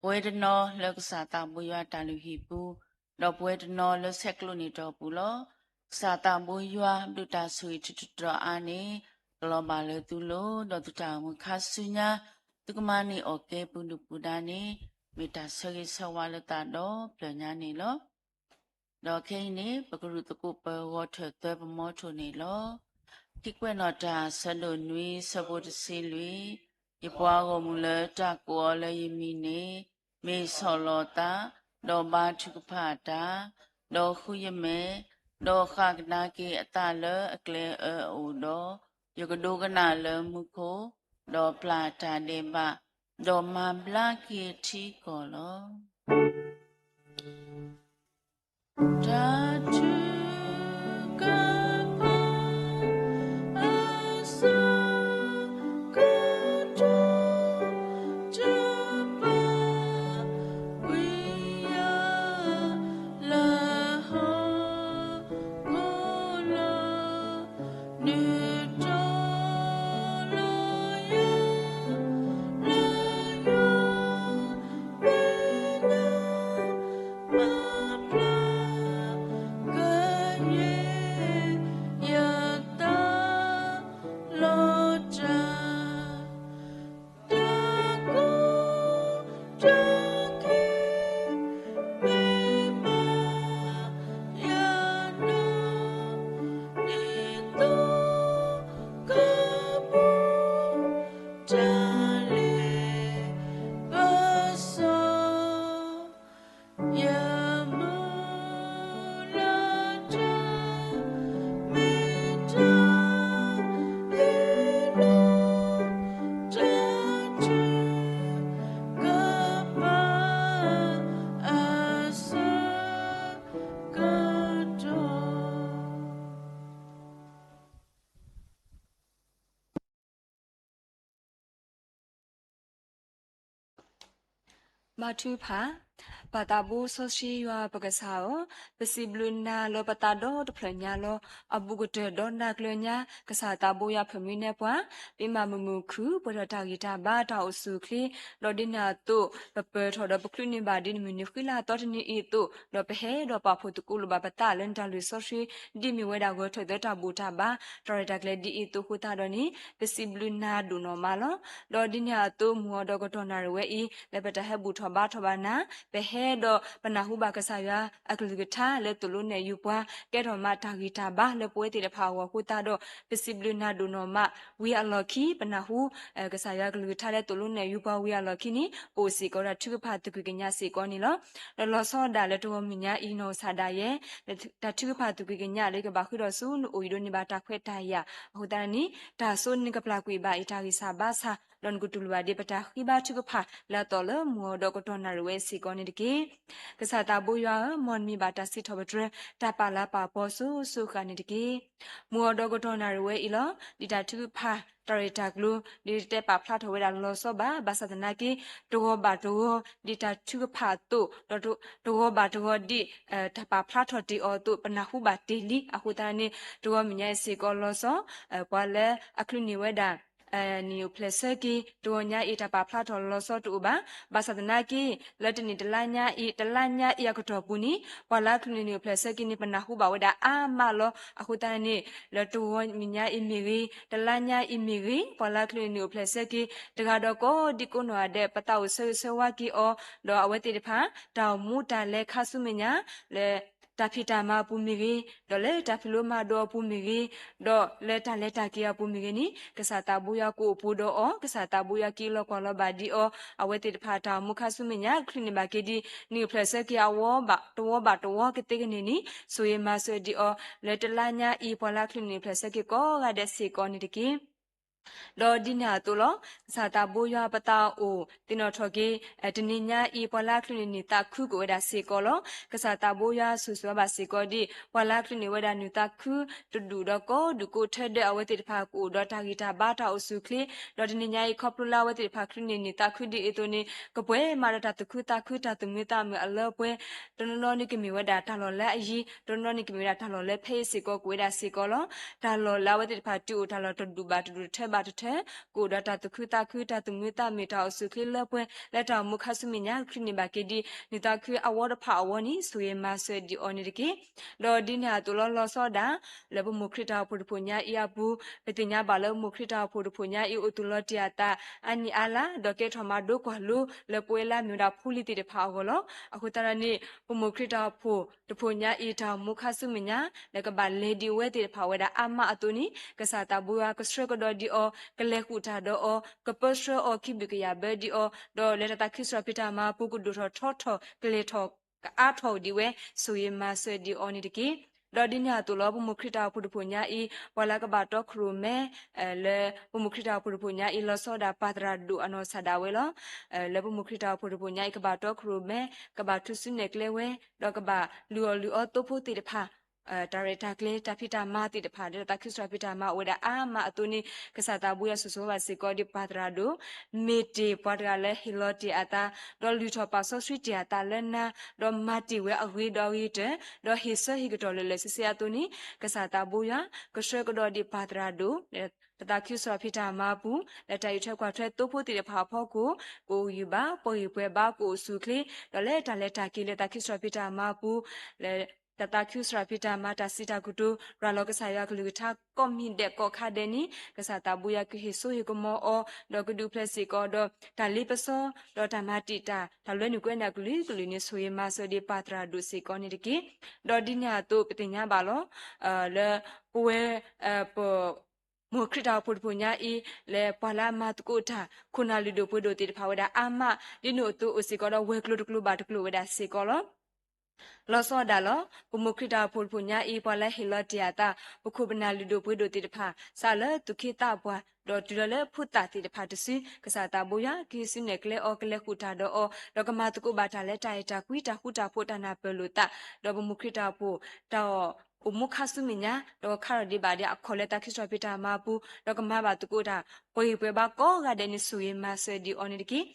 ပဝဲတနီၤလၢကစၢ်သးဘိယွၤတၢ်လုၢ်ဟံၣ်ပူၤ, ဒီးပဝဲတနီၤလၢဆဲးကျိးန့ၢ်တီၢ်ပူၤလီၤ. ကစၢ်သးဘိယွၤဘျုးတၢ်ဆိၣ်ဂ့ၤထူးထူးတီၤအါန့ၣ် ကလီၤဘၣ်လၢသုလိၤ, ဒီးသုတၢ်အိၣ်မူခါဆူညါ သုကမၤန့ၢ်အီၣ်ကဲပူၤဒုၣ်ပူၤဒါန့ၣ် မ့ၢ်တၢ်ဆၢဂ့ၤဆၢဝါလၢသးဒီဖျၢၣ်ညါန့ၣ်လီၤ. ဒီးခဲအံၤန့ၣ် ပကရူၢ်သကိးပဂီၤထၢၣ်သၢပမီထိၣ်န့ၣ်လီၤ. ခံကွဲးနီၣ်တၢ် ဆၢဒိၣ်နွံ ဆၢဖိတဆံလွံၢ်, ယပှၤဂီၢ်မုၢ်လၢတၢ်ကိးအီၤလၢယမံၤန့ၣ် မ့ၢ်ဆီၣ်လီၤသး, ဒီးဘါထုကဖၣ်တၢ်, ဒီးဃုယမဲာ်, ဒီးဃၣ်ကဒါက့ၤအသးလၢအကျဲအၢအအိၣ်ဒီး, ယကဒိကနၣ်လၢမူခိၣ်, ဒီးပျၢ်တၢ်ဒဲးဘး, ဒီးမၤဘျါက့ၤထံကီၢ်လီၤ. တၢ်ထုကဖၣ် အဆၢကတီၢ် တပာ်ကွံာ်ယၤ လၢဟီၣ်ခိၣ်လီၤ. နုာ်တီၤလီၤယၤ လၢယွၤမဲာ်ညါ မၤဘျါကယဲၢ်ယသး လီၤတၢ် တၢ်ကူၣ်တၢ်က့ၤ မ့ၢ်မၤယၤနီၢ် ဒ်သိးကပူၤ တၢ်လ့ပစီ ယမုၢ်လၢ်တၢ် မ့ၢ်တၢ်အ့ၣ်လိာ် တၢ်ထုကဖၣ် အဆၢကတီၢ် ဘါထုကဖၣ်, ပၢ်သးဘိစီဆှံယွၤပကစၢ်ဧၢ, ပစံးဘျုးနၤလၢပသးဒီတဖျၢၣ်ညါလီၤ. အဘူးကတၢၢ်ဒီနၤကျၢၤညါ ကစၢ်သးဘိယွၤဖၢမုၢ်နဲပှၤ, ပမၤမုာ်မုာ်ခုၣ် ပှဲၤဒီးတၢ်ဂံၢ်တၢ်ဘါတၢ်အိၣ်ဆူၣ်အိၣ်ချ့, ဒီးဒ်န့ၣ်အသိး ပပၢၤထီၣ်ဒီးပချုးန့ၢ်ဘၣ်ဒ်နမုၢ်နံၤဃံလၤသီတနံၤအံၤအသိး, ဒီးပဟဲဒီးပာ်ဖှိၣ်သကိးလိာ်ဘၣ်ပသးလၢနတၢ်လုၢ်စီဆှံ ဒ်မ့ၢ်ဝဲဒၣ်ဂီၤထၢၣ်သၢတၢ်ဘူၣ်တၢ်ဘါ တၢ်ရဲၣ်တၢ်ကျဲၤဒ်အံၤအသိးအဃိသတးဒီးန့ၣ် ပစံးဘျုးနၤဒိၣ်နီၢ်မးလီၤ. ဒီးဒ်န့ၣ်အသိး မုၢ်အီၤဒီးကတီၢ်နၣ်ရံၣ်ဝဲအံၤ လၢပတၢ်ဟဲဘူၣ်ထီၣ်ဘါထီၣ်ဘၣ်နၤ, ပဟဲဒီးပနၢ်ဟူဘၣ်ကစၢ်ယွၤအကလုၢ်ကထါလၢသိၣ်လိနဲၣ်ယုာ်ပှၤ ကဲထီၣ်မးတၢ်ဂံၢ်တၢ်ဘါလၢပဝဲသ့ၣ်တဖၣ်အဂီၢ်အဃိသတးဒီး ပစံးဘျုးနၤဒိၣ်နီၢ်မး ဝံၤအလီၢ်ခံ ပနၢ်ဟူ ကစၢ်ယွၤကလုၢ်ကထါလၢသိၣ်လိနဲၣ်ယုာ်ပှၤဝံၤအလီၢ်ခံန့ၣ် ပအိၣ်စ့ၢ်ကီးဒီးထုကဖၣ်သကွံာ်ကညးစ့ၢ်ကီးန့ၣ်လီၤ. ဒီးလီၤဆီဒၣ်လၢတဂီၤမုၢ်ညါအံၤ နီၢ်ကစၢ်ဒၣ်ယဲ တၢ်ထုကဖၣ်သကွံာ်ကညးလၢကဘၣ်ဃုထီၣ်ဆူနအိၣ်အံၤဒိးန့ၢ်ဘၣ်တၢ်ခွဲးတၢ်ယာ်အဃိသတးန့ၣ် တၢ်စိနကပျၢ်ကွံာ်ဘၣ်အံၤတၢ်ဂံၢ်စၢ်ဘါစၢ် ဒီးနကတူၢ်လိာ်ဘၣ်ဒ်ပတၢ်ဃ့ဘါထုကဖၣ်လၢအသီၣ်လၢမုၢ်အီၤဒီးကတီၢ်နၣ်ရံၣ်ဝဲစ့ၢ်ကီးန့ၣ်တက့ၢ်. ကစၢ်သးဘိယွၤဧၢ, မ်နမံၤဘၣ်တၢ်စံးထီၣ်ပတြၢၤ တၢ်ပာ်လၤပာ်ပီၤစိၤစိၤဃာ်န့ၣ်တက့ၢ်. မုၢ်အီၤဒီးကတီၢ်နၣ်ရံၣ်ဝဲအံၤလီၤ. ဒ်တၢ်ထုကဖၣ် တၢ်ရဲၣ်တၢ်ကျဲၤ ဒ်တတဲပာ်ဖျါထီၣ်ဝဲဒၣ်လီၤဆီဘၣ်, ဘၣ်ဆၣ်သနာ်က့ တဂီၤဘၣ်တဂီၤ ဒ်တၢ်ထုကဖၣ်အသိး ဒီးတဂီၤဘၣ်တဂီၤဒ် တၢ်ပာ်ဖျါထီၣ်တ့ၢ်အီၤအသိး ပနၢ်ဟူဘၣ်တ့ၢ်လံ. အဃိသတးန့ၣ် တဂီၤမုၢ်ညါအံၤစ့ၢ်ကီးလီၤဆီ ပှၤလၢအချုးန့ၢ်ဝဲဒၣ် နံၣ်အိၣ်ဖျဲၣ်ဆၢက့ၤ တဂီၤညါအံၤ တၢ်ပာ်ဖျါထီၣ်လီၤဆီတအိၣ်ဘၣ်. ဘၣ်ဆၣ်သနာ်က့ လၢတနံၣ်တလါညါအံၤ တလါညါအံၤအကတီၢ်ပူၤန့ၣ် ပှၤလၢအချုးန့ၢ်နံၣ်အိၣ်ဖျဲၣ်ဆၢက့ၤန့ၣ် ပနၢ်ဟူဘၣ်ဝဲဒၣ်အါမးလီၤ. အဃိသတးန့ၣ် လၢတဂီၤမုၢ်ညါအံၤမ့ၢ်ဂ့ၤ, တလါညါအံၤမ့ၢ်ဂ့ၤ, ပှၤလၢအချုးန့ၢ်နံၣ်အိၣ်ဖျဲၣ်ဆၢက့ၤ တဂၤဒီးကိးဒံကိးနီၢ်ဂၤဒဲး ပသးအိၣ်ဆၢဂ့ၤဆၢဝါက့ၤအီၤ, ဒီးအဝဲသ့ၣ်တဖၣ် တၢ်အိၣ်မူတၢ်လဲၤခါဆူမဲာ်ညါ လၢ တၢ်ဖံးတၢ်မၤအပူၤမ့ၢ်ဂ့ၤ, ဒီးလၢတၢ်ဖံးလိမၤဒိးအပူၤမ့ၢ်ဂ့ၤ, ဒီးလၢတၢ်လဲၤတၢ်က့ၤအပူၤမ့ၢ်ဂ့ၤန့ၣ် ကစၢ်သးဘိယွၤကအိၣ်ပူၤဒီးအီၤ, ကစၢ်သးဘိယွၤကအံးလီၤကွၢ်လီၤဘၣ်ဒံးအီၤ, အဝဲသ့ၣ်တဖၣ်တၢ်အိၣ်မူခါဆူမဲာ်ညါ ချုးန့ၢ်ဘၣ်က့ၤဒ် နံၣ်အိၣ်ဖျဲၣ်ဆၢက့ၤအဝဲဘၣ်တဝီဘၣ်တဝီကသ့ကန့ၢ်န့ၣ် ဆိၣ်ဂ့ၤမၤစၢၤဒံးအီၤ, လၢတလါညါအံၤ ပှၤလၢအချုးန့ၢ်နံၣ်အိၣ်ဖျဲၣ်ဆၢက့ၤကိးဂၤဒဲးစ့ၢ်ကီးန့ၣ်တက့ၢ်. ဒီးဒ်န့ၣ်အသိးလီၤ. ကစၢ်သးဘိယွၤပသးအိၣ်သ့ၣ်နီၣ်ထီၣ်က့ၤ တနံၤညါအံၤ ပှၤလၢအချုးန့ၢ်နံၣ်သးခုကအိၣ်ဝဲဒၣ်စ့ၢ်ကီးလီၤ. ကစၢ်သးဘိယွၤဆိၣ်ဂ့ၤဘၣ်စ့ၢ်ကီးဒ် ပှၤလၢအချုးန့ၢ်ဝဲဒၣ်နံၣ်သးခု တဒူၣ်ဒီးကိးဒူၣ်ကိးထၢဒၢး အဝဲသ့ၣ်တဖၣ်ကအိၣ်ဒီးတၢ်ဂံၢ်တၢ်ဘါတၢ်အိၣ်ဆူၣ်အိၣ်ချ့, ဒီးတနံၤညါအံၤ ခီဖျိလၢအဝဲသ့ၣ်တဖၣ်ချုးန့ၢ်နံၣ်သးခုဒ်အံၤအသိးန့ၣ် ကပှဲၤမးဒီးတၢ်သူၣ်ခုသးခု တၢ်သူၣ်မုာ်သးမုာ်အလၢအပှဲၤ, တနီၤနီၤန့ၣ်ကမ့ၢ်ဝဲဒၣ်တၢ်လီၢ်လၢအယံၤ, တနီၤနီၤန့ၣ်ကမ့ၢ်ဝဲဒၣ်တၢ်လီၢ်လၢဖဲအံၤစ့ၢ်ကီး ကအိၣ်ဝဲဒၣ်စ့ၢ်ကီးလီၤ. တၢ်လီၢ်လၢအဝဲသ့ၣ်တဖၣ်တုၤအိၣ်တၢ်လီၢ်တဒူၣ်ဘၣ်တဒူၣ် တထၢဘၣ်တထၢ ကအိၣ်ဒီးတၢ်သူၣ်ခုသးခု တၢ်သူၣ်မုာ်သးမုာ် တၢ်အိၣ်ဆူၣ်အိၣ်ချ့လၢပှဲၤ လၢတၢ်အိၣ်မူခါဆူမဲာ်ညါ ကချုးန့ၢ်ဘၣ်က့ၤဒ် နံၣ်သးခုအဝီတဖၣ်အဝီန့ၣ် ဆိၣ်ဂ့ၤမၤစၢၤဒံးအီၤန့ၣ်တက့ၢ်. ဒီးဒ်န့ၣ်အသိးလီၤ လီၤဆီဒၣ် လၢပမိၢ်ခရံာ်တၢ်အိၣ်ဖှိၣ်တဖှိၣ်ညါအံၤအပူၤ, ပသ့ၣ်ညါဘၣ်လၢပမိၢ်ခရံာ်တၢ်အိၣ်ဖှိၣ်တဖှိၣ်ညါအံၤ အိၣ်သူၣ်လီၤတ့ၢ်အသး အါနံၣ်အါလါ ဒီးကဲထီၣ်မၤဒိကွၢ်လိ လၢပဝဲလၢအမ့ၢ်ဝဲဒၣ်ဖိလံၤသ့ၣ်တဖၣ်အဂီၢ်လီၤ. အဃိသတးဒီးန့ၣ် ပမိၢ်ခရံာ်တၢ်အိၣ်ဖှိၣ်တဖှိၣ်ညါအံၤ တၢ်အိၣ်မူခါဆူမဲာ်ညါ လၢကဘၣ်လဲၤဒံးဝဲသ့ၣ်တဖၣ်ဝဲဒၣ်အါမးအသိးန့ၣ် ကစၢ်သးဘိယွၤကဆှၢကဒီးဒံးအီၤ, ကလဲၤဃုာ်တၢ်ဒီးအီၤ, ကပၢဆှၢအီၤ ကံဘျုးကယာ်ဘၢဒံးအီၤ, ဒီးလၢတၢ်သးခုစရီပံတၢ်မၤအပူၤ ကဒိၣ်ထီၣ်ထီထီၣ် ကလဲၤထီၣ် ကအါထီၣ်ဒံးဝဲ ဆိၣ်ဂ့ၤမၤစၢၤဒံးအီၤန့ၣ်တက့ၢ်. ဒီးဒ်န့ၣ်အသိးလီၤ ပမိၢ်ခရံာ်တၢ်အိၣ်ဖှိၣ်တဖှိၣ်ညါအံၤ ပှၤလၢကဘၣ်တီခိၣ်ရိၣ်မဲ လၢပမိၢ်ခရံာ်တၢ်အိၣ်ဖှိၣ်တဖှိၣ်ညါအံၤ လီၤဆီဒၣ်ပၢ်သရၣ်ဒိၣ်အနီၢ်ကစၢ်ဒၣ်ဝဲလီၤ. လၢပမိၢ်ခရံာ်တၢ်အိၣ်ဖှိၣ်တဖှိၣ်ညါအံၤ ကဘၣ်တီခိၣ်ရိၣ်မဲ, ကဘၣ်ထုးစုနဲၣ်ကျဲဝဲ, ဒီးကဘၣ်လုၢ်အီၣ်လုၢ်အီသိဖိသ့ၣ်တဖၣ် တၢ်ရဲၣ်တၢ်ကျဲၤ တၢ်ဖံးတၢ်မၤသ့ၣ်တဖၣ် လၢတၢ်သးခုစရီပံတၢ်မၤအိၣ်ဝဲဒၣ်အါမးအသိးန့ၣ် ကစၢ်သးဘိယွၤဆိၣ်ဂ့ၤဘၣ်စ့ၢ်ကီးဒံးပၢ်သရၣ်ဒိၣ်, မ့ၢ်တ့ၢ်ပှၤတဂၤလၢဟ့ၣ်လီၤတ့ၢ်အသး, ဒီးလုၢ်ထီၣ်ပာ်စီဆှံတ့ၢ်အသးလၢနၤ, ဒီးမၤတ့ၢ်ဝဲအဂ့ၤဒီးအဂ့ၤတၢၢ်, ဒီးဟ့ၣ်ဆၢဟ့ၣ်ကတီၢ်လၢာ်လၢာ်ဆ့ဆ့အသိးန့ၣ် ကစၢ်သးဘိယွၤ ကဆှၢကဒီးဒံးပၢ်သရၣ်ဒိၣ် လၢတၢ်သးခုစရီပံတၢ်မၤအပူၤ လၢတၢ်အံးထွဲကွၢ်ထွဲသိဖိသ့ၣ်တဖၣ်အဖီခိၣ် ကအိၣ်ဂံၢ်ဘါ ပှၤဂံၢ်ပှဲၤဘါ ကအိၣ်ဆူၣ်အိၣ်ချ့, ဒီးလၢတၢ်လဲၤတၢ်က့ၤလၢတၢ်သးခုစရီပံတၢ်မၤအပူၤ လၢတၢ်သးခုစရီပံတၢ်မၤ တၢ်စံးတၢ်ကတိၤ ရၤလီၤကစၢ်ယွၤကလုၢ်ကထါကိးမံၤဒဲးကိးခါဒဲးန့ၣ် ကစၢ်သးဘိယွၤကဟ့ၣ်စိဟ့ၣ်ကမီၤအီၤ, ဒီးကဒုးဖျဲးစ့ၢ်ကီးဒီး တၢ်လ့ပစီ ဒီးတၢ်မၤတံာ်တာ် တၢ်လွဲနုာ်ကွဲနုာ်အကလုာ်ကလုာ်န့ၣ် ဆိၣ်ဂ့ၤမၤစၢၤဒံးပၢ်သရၣ်ဒိၣ်စ့ၢ်ကီးန့ၣ်တက့ၢ်. ဒီးဒ်န့ၣ်အသိးပသ့ၣ်ညါဘၣ်လီၤ လၢပဝဲ ပ မိၢ်ခရံာ်တၢ်အိၣ်ဖှိၣ်တဖှိၣ်ညါအံၤ လၢပှၤလၢအမၤသကိးတၢ် ခိၣ်နၢ်လုၢ်ဒိၣ်ပှ့ၤဒိၣ်သ့ၣ်တဖၣ်ဝဲဒၣ်အါမး, ဒ်န့ၣ်အသိးအိၣ်စ့ၢ်ကီးဒီးဝဲၤကျိၤတကျိၤဘၣ်တကျိၤဝဲဒၣ်စ့ၢ်ကီးလီၤ. လီၤဆီဒၣ်လီၤ ပမိၢ်ခရံာ်တၢ်အိၣ်ဖှိၣ်တဖှိၣ်ညါအံၤ ပှၤလၢဟ့ၣ်လီၤတ့ၢ်အသး ပခိၣ်ပနၢ်လုၢ်ဒိၣ်ပှ့ၤဒိၣ်သ့ၣ်တဖၣ် စးလၢသူၣ်က့သးပှၢ် ဒီးတုၤလီၤလၢဖိသၣ်သ့ၣ်တဖၣ်တစု ကစၢ်သးဘိယွၤ ကဟ့ၣ်စုနဲၣ်ကျဲအီၤ ကလဲၤဃုာ်တၢ်ဒီးအီၤ ဒီးကမၤသကိးဘၣ်တၢ်လၢတၢ်အဲၣ်တၢ်ကွံ တၢ်ဃူတၢ်ဖိး တၢ်နၢ်ပၢၢ်လိာ်သး ဒီးပမိၢ်ခရံာ်တၢ်အိၣ်ဖှိၣ် တၢ်အိၣ်မူခါဆူမဲာ်ညါ ဒီးခါထီၣ်ဒံးဘၣ်ဒံးအခီၣ်လၢတၢ်သးခုစရီပံတၢ်မၤအပူၤ ဒီးကမၤဘၣ်သကိးတၢ် ပှၤဂံၢ်ပှဲၤဘါကိးဂၤဒဲးန့ၣ် ဆိၣ်ဂ့ၤမၤစၢၤဒံးအီၤန့ၣ်တက့ၢ်.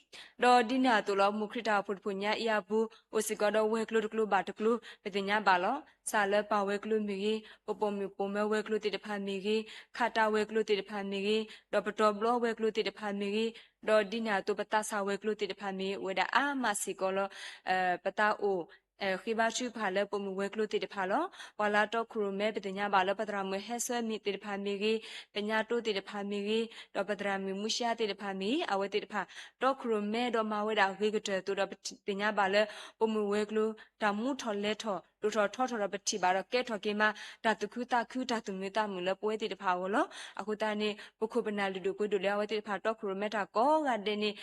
ဒီးဒ်န့ၣ်အသိးလီၤ ပမိၢ်ခရံာ်တၢ်အိၣ်ဖှိၣ်တဖှိၣ်ညါအံၤအပူၤ အိၣ်စ့ၢ်ကီးဒီးဝဲၤကျိၤတကျိၤဘၣ်တကျိၤ ပသ့ၣ်ညါဘၣ်လီၤ. စးလၢပၢ်ဝဲၤကျိၤမ့ၢ်ဂ့ၤ, ပပိာ်မုၣ်ပိာ်မၢၤဝဲၤကျိၤသ့ၣ်တဖၣ်မ့ၢ်ဂ့ၤ, ခးတၢ်ဝဲၤကျိၤသ့ၣ်တဖၣ်မ့ၢ်ဂ့ၤ, ဒီးပတီၢ်ဘျီဝဲၤကျိၤသ့ၣ်တဖၣ်မ့ၢ်ဂ့ၤ, ဒီးဒ်န့ၣ်အသိးပသးစၢ်ဝဲၤကျိၤသ့ၣ်တဖၣ်မ့ၢ်ဂ့ၤ အိၣ်ဝဲဒၣ်အါမးစ့ၢ်ကီးလီၤ. ပသးအိၣ် ဃ့ဘါထုကဖၣ်လၢပိာ်မုၣ်ဝဲၤကျိၤသ့ၣ်တဖၣ်လီၤ. ပှၤလၢတီခိၣ်ရိၣ်မဲ ပသ့ၣ်ညါဘၣ်လၢပသရၣ်မုၣ်ဟဲဆၢမံၤသ့ၣ်တဖၣ်မ့ၢ်ဂ့ၤ, ပညါတိသ့ၣ်တဖၣ်မ့ၢ်ဂ့ၤ, ဒီးပသရၣ်မုၣ်မူရှါသ့ၣ်တဖၣ်မ့ၢ်ဂ့ၤ, အဝဲသ့ၣ်တဖၣ် တီခိၣ်ရိၣ်မဲဒီးမၤဝဲဒၣ်အဂ့ၤကတၢၢ်အသိးဒီး ပသ့ၣ်ညါဘၣ်လၢ ပိာ်မုၣ်ဝဲၤကျိၤ တၢ်မူထီၣ်လဲၤထီၣ် ဒိၣ်ထီၣ်ထီထီၣ်ဒီးပထံၣ်ဘၣ်ဒီးကဲထီၣ်က့ၤမး တၢ်သူၣ်ခုသးခု တၢ်သူၣ်မုာ်သးမုာ်လၢပဝဲသ့ၣ်တဖၣ်အဂီၢ်လီၤ. အဃိသတးန့ၣ် ပခိၣ်ပနၢ်လုၢ်ဒိၣ်ပှ့ၤဒိၣ်လၢအဝဲသ့ၣ်တဖၣ်တီခိၣ်ရိၣ်မဲတၢ်ကိးဂၤဒဲးန့ၣ်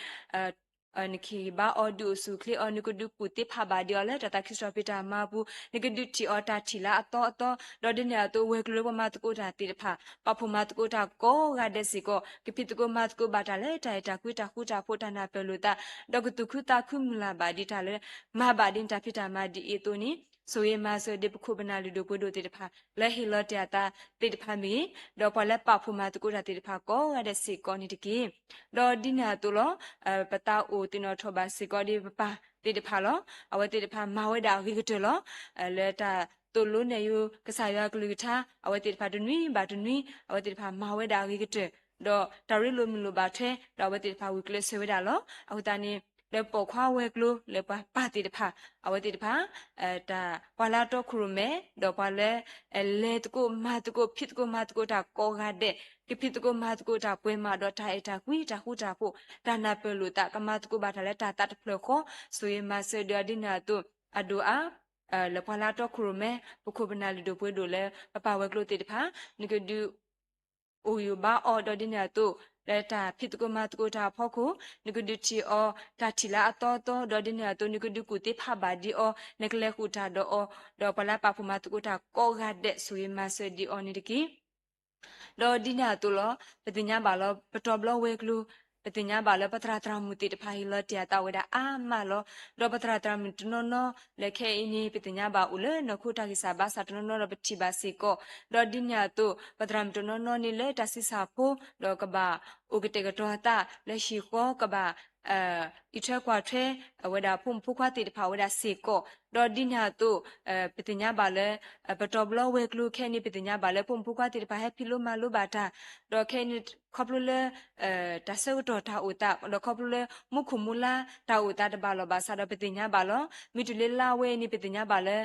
နကဟ့ၣ်ဂံၢ်ဘါအီၤ ဒုးအိၣ်ဆူၣ်အိၣ်ချ့အီၤ နကဒုးကူၣ်သ့ဖးဘၣ်ဒံးအီၤလၢတၢ်သးခုကစီၣ်ဖံးတၢ်မၤအပူၤ နကဒုးထံၣ်အီၤတၢ်ထံၣ်လၢအသီအသီ ဒီးဒ်န့ၣ်အသိး ဝဲၤကျိၤလၢပှၤမၤသကိးတၢ်သ့ၣ်တဖၣ် ပာ်ဖှိၣ်မၤသကိးတၢ်ကိးဂၤဒဲးစ့ၢ်ကီး ကဖံးသကိးမၤသကိးဘၣ်တၢ်လၢတၢ်အဲၣ်တၢ်ကွံတၢ်ဃူတၢ်ဖိးတၢ်နၢ်ပၢၢ်လိာ်သး ဒီးကသူၣ်ခုသးခုမုၢ်လၢ်ဘၣ်ဒံးတၢ်လၢ မၤဘၣ်ဒ်န့ၣ်တၢ်ဖံးတၢ်မၤဒ်အံၤအသိးန့ၣ် ဆိၣ်ဂ့ၤမၤစၢၤဒံးပခိၣ်ပနၢ်လုၢ်ဒိၣ်ပှ့ၤဒိၣ်သ့ၣ်တဖၣ် လၢဟ့ၣ်လီၤတ့ၢ်အသးသ့ၣ်တဖၣ်မ့ၢ်ဂ့ၤ, ဒီးပှၤလၢပာ်ဖှိၣ်မၤသကိးတၢ်သ့ၣ်တဖၣ်ကိးဂၤဒဲးစ့ၢ်ကီးန့ၣ်တက့ၢ်. ဒီးဒ်န့ၣ်အသိးလီၤ ပသးအိၣ်သ့ၣ်နီၣ်ထီၣ်ဘၣ်စ့ၢ်ကီးဒံးပပၢ်သ့ၣ်တဖၣ်လီၤ. အဝဲသ့ၣ်တဖၣ်မၤဝဲဒၣ်အဂ့ၤကတၢၢ်လီၤ. လၢတၢ်သိၣ်လိနဲၣ်ယိၤ ကစၢ်ယွၤကလုၢ်ကထါ အဝဲသ့ၣ်တဖၣ်တနွံဘၣ်တနွံ အဝဲသ့ၣ်တဖၣ်မၤဝဲဒၣ်အဂ့ၤကတၢၢ် ဒီးတၢ်ရ့လိာ်မုာ်လိာ်ဘၣ်ထွဲ ဒီးအဝဲသ့ၣ်တဖၣ်ဂုာ်ကျဲးစၢးဝဲဒၣ်လီၤ. အဃိသတးန့ၣ် လၢပိာ်ခွါဝဲၤကျိၤ လၢပှၤပၢ်သ့ၣ်တဖၣ် အဝဲသ့ၣ်တဖၣ် တၢ်ပှၤလၢတီခိၣ်ရိၣ်မဲ ဒီးပှၤလၢ လဲၤသကိးမၤသကိး ဖံးသကိးမၤသကိးတၢ်ကိးဂၤဒဲး ကဖံးသကိးမၤသကိးတၢ်ပှဲၤမးဒီးတၢ်အဲၣ်တၢ်ကွံတၢ်ဃူတၢ်ဖိး တၢ်နၢ်ပၢၢ်လိာ်သး ကမၤသကိးဘၣ်တၢ်လၢတၢ်သးတဖျၢၣ်ဃီ ဆိၣ်ဂ့ၤမၤစၢၤဒံးအီၤဒ်န့ၣ်အသိး အဒိၣ်အါ လၢပှၤလၢတီခိၣ်ရိၣ်မဲ ပခိၣ်ပနၢ်လုၢ်ဒိၣ်ပှ့ၤဒိၣ်လၢ ပပၢ်ဝဲၤကျိၤသ့ၣ်တဖၣ် နကဒုး အိၣ်ဂံၢ်အိၣ်ဘါအီၤ ဒီးဒ်န့ၣ်အသိး လၢတၢ်ဖံးသကိးမၤသကိးတၢ်အဖီခိၣ် နကဒုးထံၣ်အီၤ တၢ်ထံၣ်လၢအသီအသီ ဒီးဒ်န့ၣ်အသိး နကဒုးကူၣ်သ့ဖးဘၣ်ဒံးအီၤ နကလဲၤဃုာ်တၢ်ဒီးအီၤ ဒီးပှၤလၢပာ်ဖှိၣ်မၤသကိးတၢ်ကိးဂၤဒဲး ဆိၣ်ဂ့ၤမၤစၢၤဒံးအီၤန့ၣ်တက့ၢ်. ဒီးဒ်န့ၣ်အသိးလီၤ ပသ့ၣ်ညါဘၣ်လၢပတီၢ်ဘျီဝဲၤကျိၤ ပသ့ၣ်ညါဘၣ်လၢပသရၣ်သရၣ်မုၣ်သ့ၣ်တဖၣ်ဟ့ၣ်လီၤတ့ၢ်အသးဝဲဒၣ်အါမးလီၤ. ဒီးပသရၣ်သရၣ်မုၣ်တနီၤနီၤ လၢခဲအံၤန့ၣ် ပသ့ၣ်ညါဘၣ်အိၣ်လၢနီၢ်ခိတၢ်ဂံၢ်စၢ်ဘါစၢ်တနီၤနီၤဒီးပထံၣ်ဘၣ်စ့ၢ်ကီး ဒီးဒ်န့ၣ်အသိး ပသရၣ်မုၣ်တနီၤနီၤန့ၣ်လၢတၢ်ဆံးစၢ်ဖိ ဒီးကဘၣ်အိၣ်ကတဲာ်ကတီၤသးလၢဟံၣ်ဃီ ကဘၣ် အံးထွဲကွၢ်ထွဲ အဝဲဒၣ်ဖိမုၣ်ဖိခွါသ့ၣ်တဖၣ်ဝဲဒၣ်စ့ၢ်ကီး ဒီးဒ်န့ၣ်အသိး ပသ့ၣ်ညါဘၣ်လၢ ပတီၢ်ဘျီဝဲၤကျိၤခဲအံၤန့ၣ် ပသ့ၣ်ညါဘၣ်လၢဖိမုၣ်ဖိခွါသ့ၣ်တဖၣ်ဟဲဖံးလိမၤလိဘၣ်တၢ် ဒီးခဲအံၤန့ၣ် ခီဖျိလၢ တၢ်ဆၢကတီၢ်တၢ်အိၣ်သး ဒီးခီဖျိလၢမူခိၣ်မူလါတၢ်အိၣ်သးတဘၣ်လီၢ်ဘၣ်ဆၣ်ဒီးပသ့ၣ်ညါဘၣ်လီၤ. မ့ၢ်တုၤလၢလါဝဲအံၤန့ၣ် ပသ့ၣ်ညါဘၣ်လၢ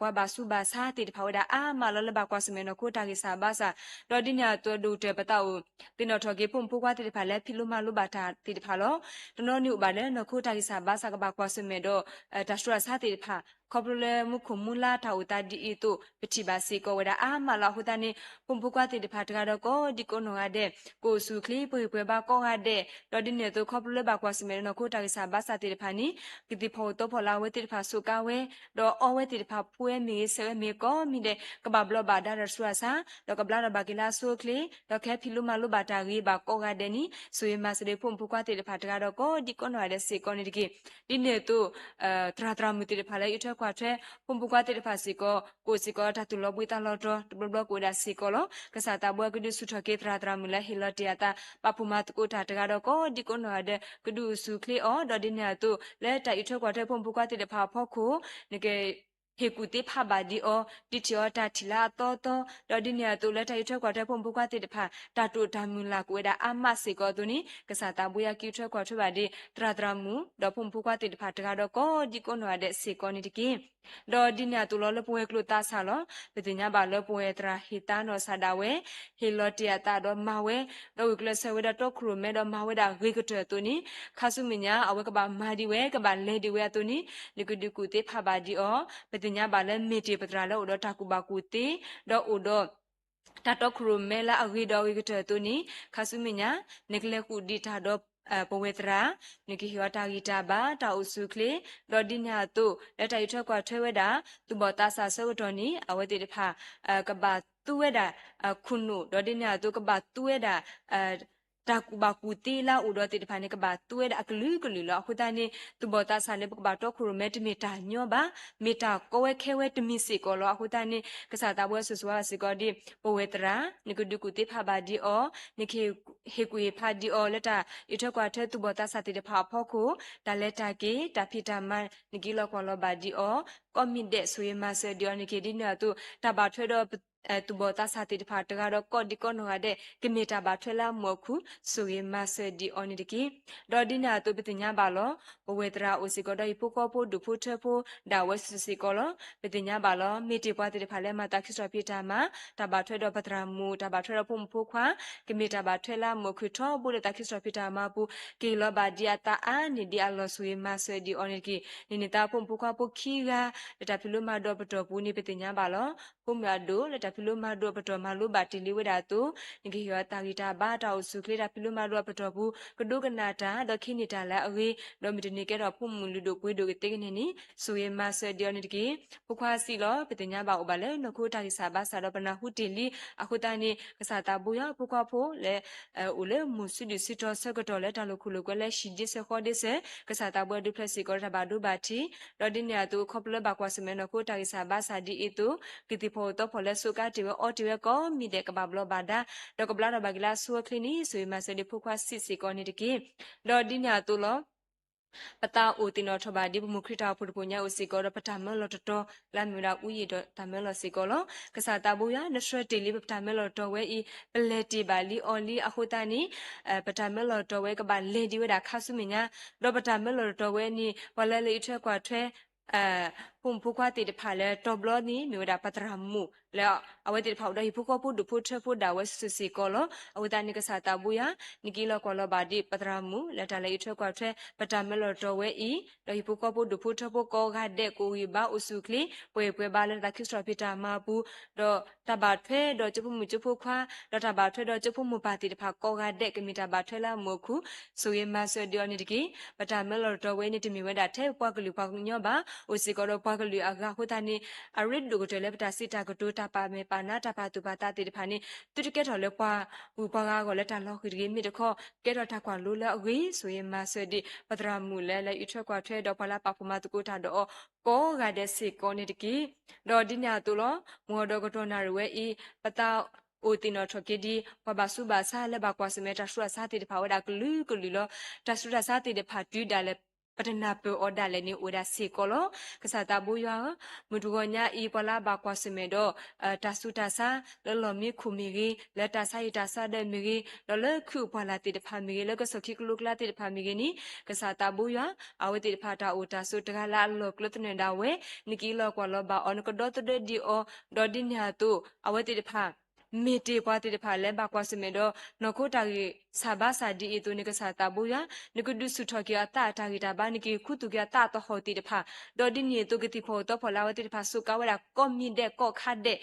ပှၤဘၣ်ဆူးဘၣ်ဆါသ့ၣ်တဖၣ်ဝဲဒၣ်အါမးလီၤလၢဘၣ်ကွၢ်ဆၢၣ်မဲာ်နီၢ်ခိတၢ်ဂံၢ်စၢ်ဘါစၢ် ဒီးဒ်န့ၣ်အသိးဒိၣ်ကတၢၢ်ပသးအိၣ် သ့ၣ်နီၣ်ထီၣ်က့ၤဖိမုၣ်ဖိခွါသ့ၣ်တဖၣ်လၢဖံးလိမၤလိဘၣ်တၢ်သ့ၣ်တဖၣ်လီၤ. တနီၤန့ၣ်အိၣ်ဘၣ်လၢနီၢ်ခိတၢ်ဂံၢ်စၢ်ဘါစၢ်ကဘၣ်ကွၢ်ဆၢၣ်မဲာ်ဒီး တၢ်ဆူးတၢ်ဆါသ့ၣ်တဖၣ် ခီဖျိလၢမူခိၣ်မူလါတၢ်အိၣ်သးဒ်အံၤအသိး ပထံၣ်ဘၣ်စ့ၢ်ကီးဝဲဒၣ်အါမးလီၤ. အဃိသတးန့ၣ် ဖိမုၣ်ဖိခွါသ့ၣ်တဖၣ်တဂၤဒီးကိးဒံကိးနီၢ်ဂၤဒဲး ကအိၣ်ဆူၣ်အိၣ်ချ့ပှဲၤပှဲၤဘါကိးဂၤဒဲး ဒီးဒ်န့ၣ်အသိးခီဖျိလၢဘၣ်ကွၢ်ဆၢၣ်မဲာ်ဒီးနီၢ်ခိတၢ်ဂံၢ်စၢ်ဘါစၢ်သ့ၣ်တဖၣ်န့ၣ် ကသ့ၣ်ဖီၣ်အိၣ်သီဖီၣ်လၢအဝဲသ့ၣ်တဖၣ်စူးကါဝဲ ဒီးအီဝဲသ့ၣ်တဖၣ်ဖိဝဲမ့ၢ်ဂ့ၤ ဆဲးဝဲမ့ၢ်ဂ့ၤကိးမံၤဒဲး ကဘၣ်ဘျီဘၣ်ဒါဒီးတၢ်ဆူးတၢ်ဆါ ဒီးကဘျါထီၣ်ဘၣ်က့ၤလၢအဆိအချ့ ဒီးကဟဲဖံးလိမၤလိဘၣ်တၢ်ဂ့ၤဘၣ်ကိးဂၤဒဲးန့ၣ် ဆိၣ်ဂ့ၤမၤစၢၤဒံးဖိမုၣ်ဖိခွါသ့ၣ်တဖၣ်တဂၤဒီးကိးဒံကိးနီၢ်ဂၤဒဲးစ့ၢ်ကီးန့ၣ်တက့ၢ်. ဒ်န့ၣ်အသိး သရၣ်သရၣ်မုၣ်သ့ၣ်တဖၣ်လၢအံးထွဲကွၢ်ထွဲ ဖိမုၣ်ဖိခွါသ့ၣ်တဖၣ်စ့ၢ်ကီး ကအိၣ်စ့ၢ်ကီးတၢ်သူၣ်လီၤဘှံးသးလီၤတီၤ တဘျီဘျီကအိၣ်ဝဲဒၣ်စ့ၢ်ကီးလီၤ. ကစၢ်သးဘိကဒုးဆူၣ်ထီၣ်က့ၤသရၣ်သရၣ်မုၣ်လၢဟ့ၣ်လီၤတ့ၢ်အသး ပာ်ဖှိၣ်မၤသကိးတၢ်တဂၤဒီးကိးဒံကိးနီၢ်ဂၤဒဲး ကဒုးအိၣ်ဆူၣ်အိၣ်ချ့အီၤ ဒီးဒ်န့ၣ်အသိး လၢတၢ်အံးထွဲကွၢ်ထွဲဖိမုၣ်ဖိခွါသ့ၣ်တဖၣ်အဖီခိၣ် နက ဟ့ၣ်ကူၣ်သ့ဖးဘၣ်ဒံးအီၤ ဒုးထံၣ်အီၤတၢ်ထံၣ်လၢအသီသီ ဒီးဒ်န့ၣ်အသိးလၢတၢ်အံးထွဲကွၢ်ထွဲဖိမုၣ်ဖိခွါသ့ၣ်တဖၣ် တၢ်တိာ်တၢ်မုၢ်လၢ်ကအိၣ်ဝဲဒၣ်အါမးစ့ၢ်ကီးအသိးန့ၣ် ကစၢ်သးဘိယွၤကအံးထွဲကွၢ်ထွဲဘၣ်ဒံး သရၣ်သရၣ်မုၣ် ဒီးဖိမုၣ်ဖိခွါသ့ၣ်တဖၣ်တဂၤဒီးကိးဒံကိးနီၢ်ဂၤဒဲးစ့ၢ်ကီးန့ၣ်တက့ၢ်. ဒီးဒ်န့ၣ်အသိးလီၤလၢပဝဲၤကျိၤသးစၢ်လီၤ. ပသ့ၣ်ညါဘၣ်လၢပဝဲၢ်သရၣ်ဟ့ၣ်သါနီၢ်ကစၢ်ဒၣ်ဝဲ ဟ့ၣ်လီၤတ့ၢ်အသးဒီးမၤဝဲ ဒီးဂုာ်ကျဲးစၢးဝဲဒီးတီခိၣ်ရိၣ်မဲဒီးမၤဝဲဒၣ်ဂ့ၤကတၢၢ်အသိးန့ၣ် ခါဆူမဲာ်ညါ အဝဲကဘၣ်မၤဒံးဝဲ ကဘၣ်လဲၤဒံးဝဲအသိးန့ၣ် နကဒုးကူၣ်သ့ဖးဘၣ်ဒံးအီၤ. ပသ့ၣ်ညါဘၣ်လၢမ့ၢ်တ့ၢ်ပသရၣ်လၢအိၣ်ဒီးတၢ်ကူၣ်ဘၣ်ကူၣ်သ့ ဒီးအိၣ်ဒီး တၢ်တီခိၣ်ရိၣ်မဲလၢအဂ့ၤဒီးအဂ့ၤကတၢၢ်အသိးန့ၣ် ခါဆူမဲာ်ညါ နကလဲၤကူၣ်ဒံးတၢ်ဒီး ပဝဲၢ်သရၣ် နကဟ့ၣ်အီၤတၢ်ဂံၢ်တၢ်ဘါ တၢ်အိၣ်ဆူၣ်အိၣ်ချ့ ဒီးဒ်န့ၣ်အသိး လၢတၢ်အံးထွဲကွၢ်ထွဲဝဲဒၣ် သူၣ်ဘီၣ်သးစၢ်အဆၢကတီၢ်န့ၣ် အဝဲသ့ၣ်တဖၣ် ကဘၣ်သူဝဲဒၣ် ခိၣ်နူာ် ဒီးဒ်န့ၣ်အသိးကဘၣ်သူဝဲဒၣ် တၢ်ကူၣ်ဘၣ်ကူၣ်သ့လၢအအိၣ်ဒီးသ့ၣ်တဖၣ်န့ၣ် ကဘၣ်သူဝဲဒၣ်အကလုာ်ကလုာ်လီၤ. အဃိသတးန့ၣ် သူၣ်ဘီၣ်သးစၢ်လၢပကဘၣ်တီခိၣ်ရိၣ်မဲတမ့ၢ်တၢ်ညီဘၣ်, မ့ၢ်တၢ်ကီဝဲခဲဝဲတမံၤစ့ၢ်ကီးလီၤ. အဃိသတးန့ၣ် ကစၢ်သးဘိယွၤဆိၣ်ဂ့ၤဘၣ်စ့ၢ်ကီးဒ် ပဝဲၢ်သရၣ် နကဒုးကူၣ်သ့ဖးဘၣ်ဒံးအီၤ, နကဟ့ၣ်ကူၣ်ဟ့ၣ်ဖးဒံးအီၤလၢတၢ်အံးထွဲကွၢ်ထွဲသူၣ်ဘီၣ်သးစၢ်သ့ၣ်တဖၣ်အဖီခိၣ်, တၢ်လဲၤတၢ်က့ၤ တၢ်ဖံးတၢ်မၤ နကဟ့ၣ်လီၤကွၢ်လီၤဘၣ်ဒံးအီၤ, ကိးမံၤဒဲးဆိၣ်ဂ့ၤမၤစၢၤဒံးအီၤန့ၣ်တက့ၢ်. ဒ်န့ၣ်အသိး တၢ်ဘၣ်ထွဲဒီး သူၣ်ဘီၣ်သးစၢ်သ့ၣ်တဖၣ်တဂၤဒီးကိးဒံးကိးနီၢ်ဂၤဒဲး ကမ့ၢ်တၢ်ဘၣ်ထွဲလၢအမုာ်အခု ဆိၣ်ဂ့ၤမၤစၢၤဒံးအီၤန့ၣ်တက့ၢ်. ဒီးဒ်န့ၣ်အသိးပသ့ၣ်ညါဘၣ်လီၤ. ပဝဲၢ်သရၣ်အိၣ်စ့ၢ်ကီးဒီးဟံၣ်ဖိဃီဖိဒူၣ်ဖိထၢဖိဒၣ်ဝဲစုာ်စုာ်စ့ၢ်ကီးလီၤ. ပသ့ၣ်ညါဘၣ်လီၤ. မ့ၢ်တ့ၢ်ပှၤသ့ၣ်တဖၣ်လၢမၤသးခုစံးထီၣ်ပတၢ်မၤ, တၢ်ဘၣ်ထွဲဒီးပသရၣ်မုၣ်, တၢ်ဘၣ်ထွဲဒီးဖိမုၣ်ဖိခွါ, ကမ့ၢ်တၢ်ဘၣ်ထွဲလၢအမုာ်အခုထီဘိလၢသးခုစံးထီၣ်ပတၢ်မၤအပူၤ, ကဟ့ၣ်လီၤဘၣ်ဒံးအသးအါန့ၢ်ဒံးအလီၢ် ဆိၣ်ဂ့ၤမၤစၢၤဒံးအီၤန့ၣ်တက့ၢ်. န့ၣ်န့ၣ်သးဖိမုၣ်ဖိခွါဖိခံဂၤ လၢတၢ်ဖံးလိမၤဒိးပတီၢ်ပူၤန့ၣ် ပသ့ၣ်ညါဘၣ်လီၤ. ဖိမုၣ်အဒိၣ်လၢတၢ် ဖံးလိမၤဒိးအပတီၢ်မၤလိဘၣ်တ့ၢ်လံဝဲဒၣ်အသိး, နကဟ့ၣ်အီၤတၢ်ဂံၢ်တၢ်ဘါတၢ်အိၣ်ဆူၣ်အိၣ်ချ့တၢ်ဖံးလိမၤဒိးအပတီၢ်ပူၤ ကဒိကနၣ်တၢ် ဒီးခ့န့ၢ်တၢ်လၢအဂ့ၤ, ဒီးမ့ၢ်တန့ၢ်ကဲထီၣ်ဖိမုၣ်လုၢ်ဒိၣ်ပှ့ၤဒိၣ်ကသ့ကန့ၢ်န့ၣ် ဆိၣ်ဂ့ၤမၤစၢၤဒံးအီၤန့ၣ်တက့ၢ်. ဖိခွါစံးလီၤ. ပသ့ၣ်ညါဘၣ်အိၣ်ဘၣ်လၢနီၢ်ခိတၢ်ဂံၢ်စၢ်ဘါစၢ်ဒီးပနၢ်ဟူတ့ၢ်လံအဃိသတးန့ၣ် ကစၢ်သးဘိယွၤဖိခွါဖိလၢ အိၣ်လၢမုၢ်ဆူဒုၣ်ဆူတီၤဆၢကတီၢ်လၢတၢ်လိာ်ခိၣ်လိာ်ကွဲလၢဟံၣ်ဒ့ဆၢဃီဒ့ဆၢ, ကစၢ်သးဘိယွၤဒုးဖျဲးစ့ၢ်ကီးဒီးတၢ်ဘၣ်ဒိဘၣ်ထံး, ဒီးဒ်န့ၣ်အသိး ခီဖျိလၢဘၣ်ကွၢ်ဆၢၣ်မဲာ်နီၢ်ခိတၢ်ဂံၢ်စၢ်ဘါစၢ်ဒ်အံၤအသိး, ကသံၣ်ဖီၣ်အသီဖီၣ်လၢစူးကါတ့ၢ်ဝဲအီတ့ၢ်ဝဲကိးမံၤဒဲးကဘၣ်ဘျီးဘၣ်ဒါ, ဒီးကဘျါထီၣ်ဘၣ်က့ၤလၢအဆိအချ့န့ၣ် ဆိၣ်ဂ့ၤမၤစၢၤဒံးဖိခွါစံးစ့ၢ်ကီးန့ၣ်တက့ၢ်. ဒီးဒ်န့ၣ်အသိးလီၤ. ပသးအိၣ်သ့ၣ်နီၣ်ထီၣ်ဘၣ်ဒ်ပမုၢ်ခရံာ်တၢ်အိၣ်ဖှိၣ်တပူၤညါအိၣ်စ့ၢ်ကီးဒီးပတၢ်မၢလီၤတတီၤ လၢအမ့ၢ်ဝဲဒၣ်အူယံာ်ဒီးတၢ်မၢလီၤစ့ၢ်ကီးလီၤ. ကစၢ်သးဘိယွၤ နဆှၢတ့ၢ်လံပတၢ်မၢလီၤတတီၤဝဲအံၤ ပလဲၤတ့ၢ်ဘၣ်လံအီၤလံအဃိသတးန့ၣ် ပတၢ်မၢလီၤတတီၤဝဲကဘၣ်လဲၤဒံးဝဲဒၣ်ခါဆူမဲာ်ညါ, ဒီးပတၢ်မၢလီၤတတီၤဝဲန့ၣ် ပှၤလၢလဲၤအံးထွဲကွၢ်ထွဲ ဖိမုၣ်ဖိခွါသ့ၣ်တဖၣ်လၢတီၤဘျီန့ၣ် မ့ၢ်ဝဲဒၣ်ပသရၣ်မုၣ်လၢအဝဲသ့ၣ်တဖၣ်အိၣ်ဒီးဟံၣ်ဖိဃီဖိဒူၣ်ဖိထၢဖိဒၣ်ဝဲစုာ်စုာ်စ့ၢ်ကီးလီၤ. အဃိသတးန့ၣ် ကစၢ်သးဘိယွၤ နက့ၤလီၤကွၢ်လီၤဘၣ်ဒံးပသရၣ်မုၣ်လၢတၢ်လဲၤအံးထွဲကွၢ်ထွဲ ပတၢ်မၢလီၤတတီၤဝဲအံၤ, ဒီးဟံၣ်ဖိဃီဖိဒူၣ်ဖိထၢဖိကိးဂၤဒဲး ကအိၣ်ဂံၢ်ဘါအိၣ်ဆူၣ်အိၣ်ချ့ ပှဲၤပှဲၤဘါလၢတၢ်သးခုစံးထီၣ်ဖံးတၢ်မၤအပူၤ, ဒီးတၢ်ဘၣ်ထွဲဒီးကၠိဖိမုၣ်ကၠိဖိခွါ, ဒီးတၢ်ဘၣ်ထွဲဒီးကၠိဖိမိၢ်ပၢ်သ့ၣ်တဖၣ်ကိးဂၤဒဲး ကမ့ၢ်တၢ်ဘၣ်ထွဲလၢအမူးအခု, ဆိၣ်ဂ့ၤမၤစၢၤဒံးအီၤန့ၣ်တက့ၢ်. ပတၢ်မၢလီၤတတီၤဝဲန့ၣ် တမ့ၢ်ဝဲဒၣ်ထဲပှၤကလုာ်ပှၤကညီဘၣ်, အိၣ်စ့ၢ်ကီးဒီးပှၤကလုာ်အဂၤအဃိသတးန့ၣ် အရ့ဒိၣ်ကတၢၢ်လၢပတၢ်စံးတၢ်ကတိၤ တၢ်ပာ်မဲာ်ပာ်နါ တၢ်ပာ်သူၣ်ပာ်သးသ့ၣ်တဖၣ်န့ၣ် သုတကဲထီၣ်လၢပှၤဂုၤပှၤဂၤအဂီၢ်လၢတၢ်လီၤဃံၤတဂ့ၤ, မ့ၢ်တခီ ကဲထီၣ်တၢ်ကွၢ်လိလၢအဂ့ၤ, ဆိၣ်ဂ့ၤမၤစၢၤဒံး ပသရၣ်မုၣ်လၢလဲၤအံးထွဲကွၢ်ထွဲ ဒီးပှၤလၢပာ်ဖှိၣ်မၤသကိးတၢ်ဒီးအီၤ ကိးဂၤဒဲးစ့ၢ်ကီးန့ၣ်တက့ၢ်. ဒီးဒ်န့ၣ်အသိးလီၤ. မုၢ်ဂီၤဒီးကတီၢ်နၣ်ရံၣ်ဝဲအံၤ ပသးအိၣ်သ့ၣ်နီၣ်ထီၣ်က့ၤဒံး ပှၤဘၣ်ဆူးဘၣ်ဆါလၢဘၣ်ကွၢ်ဆၢၣ်မဲာ်တၢ်ဆူးတၢ်ဆါသ့ၣ်တဖၣ်ဝဲဒၣ်ကလုာ်ကလုာ်လီၤ. တၢ်ဆူးတၢ်ဆါသ့ၣ်တဖၣ်တုၤဒၣ်လဲာ် ပတနၢ်ပၢၢ်အီၤဒၣ်လဲာ်န့ၣ် အိၣ်ဝဲဒၣ်စ့ၢ်ကီးလီၤ. ကစၢ်သးဘိယွၤဧၢ, မုၢ်တဂီၤညါအံၤ ပှၤလၢအဘၣ်ကွၢ်ဆၢၣ်မဲာ်ဒီး တၢ်ဆူးတၢ်ဆါ လၢလီၢ်မံခိၣ်မ့ၢ်ဂ့ၤ, လၢတၢ်ဆါဟံၣ်တၢ်ဆါဒၢးမ့ၢ်ဂ့ၤ, ဒီးလၢခုၣ်ပှၢ်လၢ်သ့ၣ်တဖၣ်မ့ၢ်ဂ့ၤ, လၢကစီၣ်ခံကလိကျါသ့ၣ်တဖၣ်မ့ၢ်ဂ့ၤန့ၣ် ကစၢ်သးဘိယွၤ အဝဲသ့ၣ်တဖၣ်တၢ်အိၣ်တၢ်ဆိးတဂၤလၢအလီၢ်ကျၢၤသနၢၣ်ဒၣ်ဝဲ, နက့ၤလီၤကွၢ်လီၤဘၣ်အီၤ နကဒီသဒၢဒံးအီၤ, ဒီးဒ်န့ၣ်အသိး အဝဲသ့ၣ်တဖၣ် မ့ၢ်တ့ၢ်ပှၤသ့ၣ်တဖၣ်လၢဘၣ်ကွၢ်ဆၢၣ်မဲာ်ဒီး နီၢ်ခိတၢ်ဂံၢ်စၢ်ဘါစၢ်ဒ်အံၤအသိးန့ၣ် ကစၢ်သးဘိယွၤ နကဒုးဆူၣ်ထီၣ်က့ၤအသးအတၢ်ဂံၢ်တၢ်ဘါ, နကခူသူၣ်က့ၤအသးအသဟီၣ်သ့ၣ်တဖၣ်, ဒီးဒ်န့ၣ်အသိးကသံၣ်ဖီၣ်အသီဖီၣ်လၢအဝဲသ့ၣ်တဖၣ်စူးကါဝဲဒၣ်ကိးမံၤဒဲးကိးခါဒဲး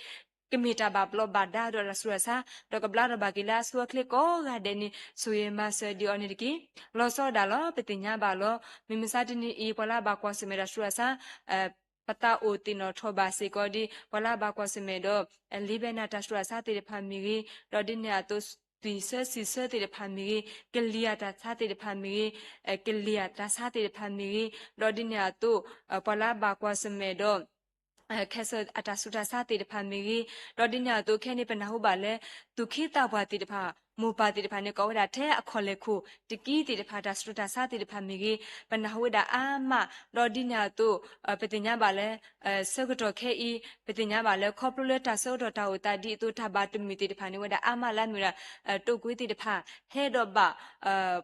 ကမ့ၢ်တၢ်ဘၣ်ဘျီးဘၣ်ဒါဒီးတၢ်ဆူးတၢ်ဆါ, ဒီးကဘျါထီၣ်ဘၣ်က့ၤလၢအဆိအချ့ကိးဂၤဒဲးန့ၣ် ဆိၣ်ဂ့ၤမၤစၢၤဒံးအီၤန့ၣ်တက့ၢ်. လီၤဆီဒၣ်တၢ်လီၤ. ပသ့ၣ်ညါဘၣ်လီၤ. မုၢ်မဆါတနံၤအံၤ ပှၤလၢအဘၣ်ကွၢ်ဆၢၣ်မဲာ်တၢ်ဆူးတၢ်ဆါ ပသးအိၣ်သ့ၣ်နီၣ်ထီၣ်ဘၣ်စ့ၢ်ကီးဒ် ပှၤလၢအဘၣ်ကွၢ်ဆၢၣ်မဲာ်ဒီး လ့ဘဲနၤတၢ်ဆူးတၢ်ဆါသ့ၣ်တဖၣ်မ့ၢ်ဂ့ၤ, ဒီးဒ်န့ၣ်အသိး သွံၣ်ဆၢစံၣ်ဆၢသ့ၣ်တဖၣ်မ့ၢ်ဂ့ၤ, ကလံၤအတၢ်ဆါသ့ၣ်တဖၣ်မ့ၢ်ဂ့ၤ, ကလံၤအတၢ်ဆါသ့ၣ်တဖၣ်မ့ၢ်ဂ့ၤ, ဒီးဒ်န့ၣ်အသိး ပှၤလၢအဘၣ်ကွၢ်ဆၢၣ်မဲာ်ဒီး ခဲစၢၣ်အတၢ်ဆူးတၢ်ဆါသ့ၣ်တဖၣ်မ့ၢ်ဂ့ၤ, ဒီးဒ်န့ၣ်အသိးခဲအံၤန့ၣ် ပနၢ်ဟူဘၣ်လၢ သူၣ်က့သးပှၢ်သ့ၣ်တဖၣ် မိၢ်ပၢ်သ့ၣ်တဖၣ်န့ၣ် ကိးဝဲဒၣ်ထဲအခီၣ်လဲၢ်ခိၣ်တကံသ့ၣ်တဖၣ် တၢ်ဆူးတၢ်ဆါသ့ၣ်တဖၣ်မ့ၢ်ဂ့ၤ, ပနၢ်ဟူဝဲဒၣ်အါမး, ဒီးဒ်န့ၣ်အသိး ပသ့ၣ်ညါဘၣ်လၢ ဆၢကတီၢ်ခဲအံၤ ပသ့ၣ်ညါဘၣ်လၢခီဖျိလၢတၢ်ဆၢကတီၢ်တၢ်အိၣ်သးဒ်အသိး တၢ်ဘၣ်တမုာ်သ့ၣ်တဖၣ်န့ၣ်ဝဲဒၣ်အါမးလၢအမ့ၢ်ဝဲဒၣ် တိာ်ကွံသ့ၣ်တဖၣ် ဟဲဒီးဘၣ်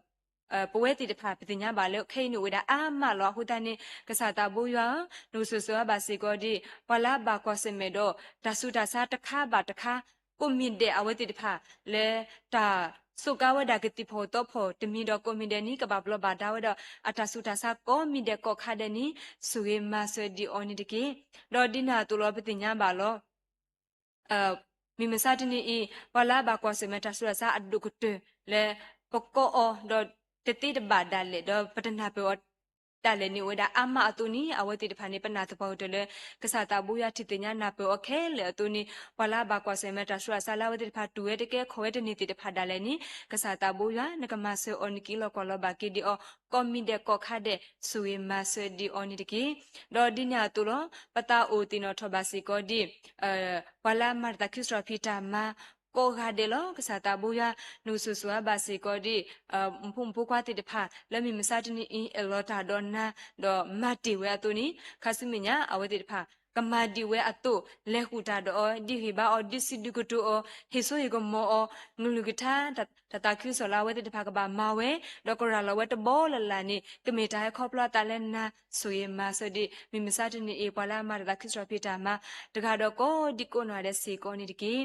ပဝဲသ့ၣ်တဖၣ် ပသ့ၣ်ညါဘၣ်လၢခဲအံၤန့ၣ်အိၣ်ဝဲဒၣ်အါမးလီၤ. အဃိသတးန့ၣ် ကစၢ်သးဘိယွၤဧၢ, နကစိၤစိၤအါဘၣ်စ့ၢ်ကီးဒ် ပှၤလၢအဘၣ်ကွၢ်ဆၢၣ်မဲာ်ဒီး တၢ်ဆူးတၢ်ဆါတခါဘၣ်တခါ ကိးမံၤဒဲးအဝဲသ့ၣ်တဖၣ်လၢ တၢ်စူးကါဝဲဒၣ်ကသံၣ်ဖီၣ်သီဖီၣ်တမံၤဒီးကိးမံၤဒဲးန့ၣ် ကဘၣ်ဘျီးဘၣ်ဒါဝဲဒီး အတၢ်ဆူးတၢ်ဆါကိးမံၤဒဲးကိးခါဒဲးန့ၣ် ဆိၣ်ဂ့ၤမၤစၢၤဒံးအီၤန့ၣ်တက့ၢ်. ဒီးဒ်န့ၣ်အသိးလီၤ ပသ့ၣ်ညါဘၣ်လီၤ. မုၢ်မဆါတနံၤအံၤ ပှၤလၢအဘၣ်ကွၢ်ဆၢၣ်မဲာ်တၢ်ဆူးတၢ်ဆါအဒိၣ်ကတၢၢ်လၢ ပကိးအီၤဒီးတသ့တဘၣ်ဒၣ်လဲာ် ဒီးပတနၢ်ပၢၢ်အီၤဒၣ်လဲာ်န့ၣ် အိၣ်ဝဲဒၣ်အါမးအသိးန့ၣ် အဝဲသ့ၣ်တဖၣ်န့ၣ် ပနာ်သပှၢ်ကတၢၢ်လၢ ကစၢ်သးဘိယွၤထံၣ်သ့ၣ်ညါနၢ်ပၢၢ်အီၤခဲလၢာ်အသိးန့ၣ် ပှၤလၢအဘၣ်ကွၢ်ဆၢၣ်မဲာ်တၢ်ဆူးတၢ်ဆါလၢအဝဲသ့ၣ်တဖၣ်တူၢ်ဝဲတကဲခီၣ်ဝဲတန့ၢ်သ့ၣ်တဖၣ်ဒၣ်လဲာ်န့ၣ် ကစၢ်သးဘိယွၤ နကမၤစၢၤအီၤ နက့ၤလီၤကွၢ်လီၤဘၣ်က့ၤဒံးအီၤ ကိးမံၤဒဲးကိးခါဒဲး ဆိၣ်ဂ့ၤမၤစၢၤဒံးအီၤန့ၣ်တက့ၢ်. ဒီးဒ်န့ၣ်အသိးလီၤ ပသးအိၣ်သ့ၣ်နီၣ်ထီၣ်ဘၣ်စ့ၢ်ကီးဒ် ပှၤလၢအမၤတၢ်သးခုစံးထီၣ်ဖံးတၢ်မၤ ကိးဂၤဒဲးလီၤ. ကစၢ်သးဘိယွၤ နကစိၤစိၤအါဘၣ်စ့ၢ်ကီးဒ် ဖိမုၣ်ဖိခွါသ့ၣ်တဖၣ် လၢမုၢ်မဆါတနံၤအံၤ အၢၣ်လီၤတၢ်ဒီးနၤ ဒီးမၤတ့ၢ်ဝဲအသိးန့ၣ် ခါဆူမဲာ်ညါ အဝဲသ့ၣ်တဖၣ် ကမၤဒံးဝဲအသိး လဲၤဃုာ်တၢ်ဒီးအီၤ ဒုးဂံၢ်ဘါအီၤ ဒုးစံးဒုးကတိၤအီၤ ဟ့ၣ်စိဟ့ၣ်ကမီၤအီၤ ကလုၢ်ကထါ တၢ်သးခုကစီၣ်လၢအဝဲသ့ၣ်တဖၣ်ကဘၣ်မၤဝဲ ဒီးကရၤလီၤဝဲတဘီလၢ်လၢ်န့ၣ် ကမ့ၢ်တၢ်ဟဲခီဖျိအသးလၢနၤ ဆိၣ်ဂ့ၤမၤစၢၤဒံး မုၢ်မဆါတနံၤအံၤ ပှၤလၢအမၤတၢ်သးခုစံးထီၣ်ဖံးတၢ်မၤ တဂၤဒီးကိးဒံကိးနီၢ်ဂၤဒဲးစ့ၢ်ကီးန့ၣ်တက့ၢ်.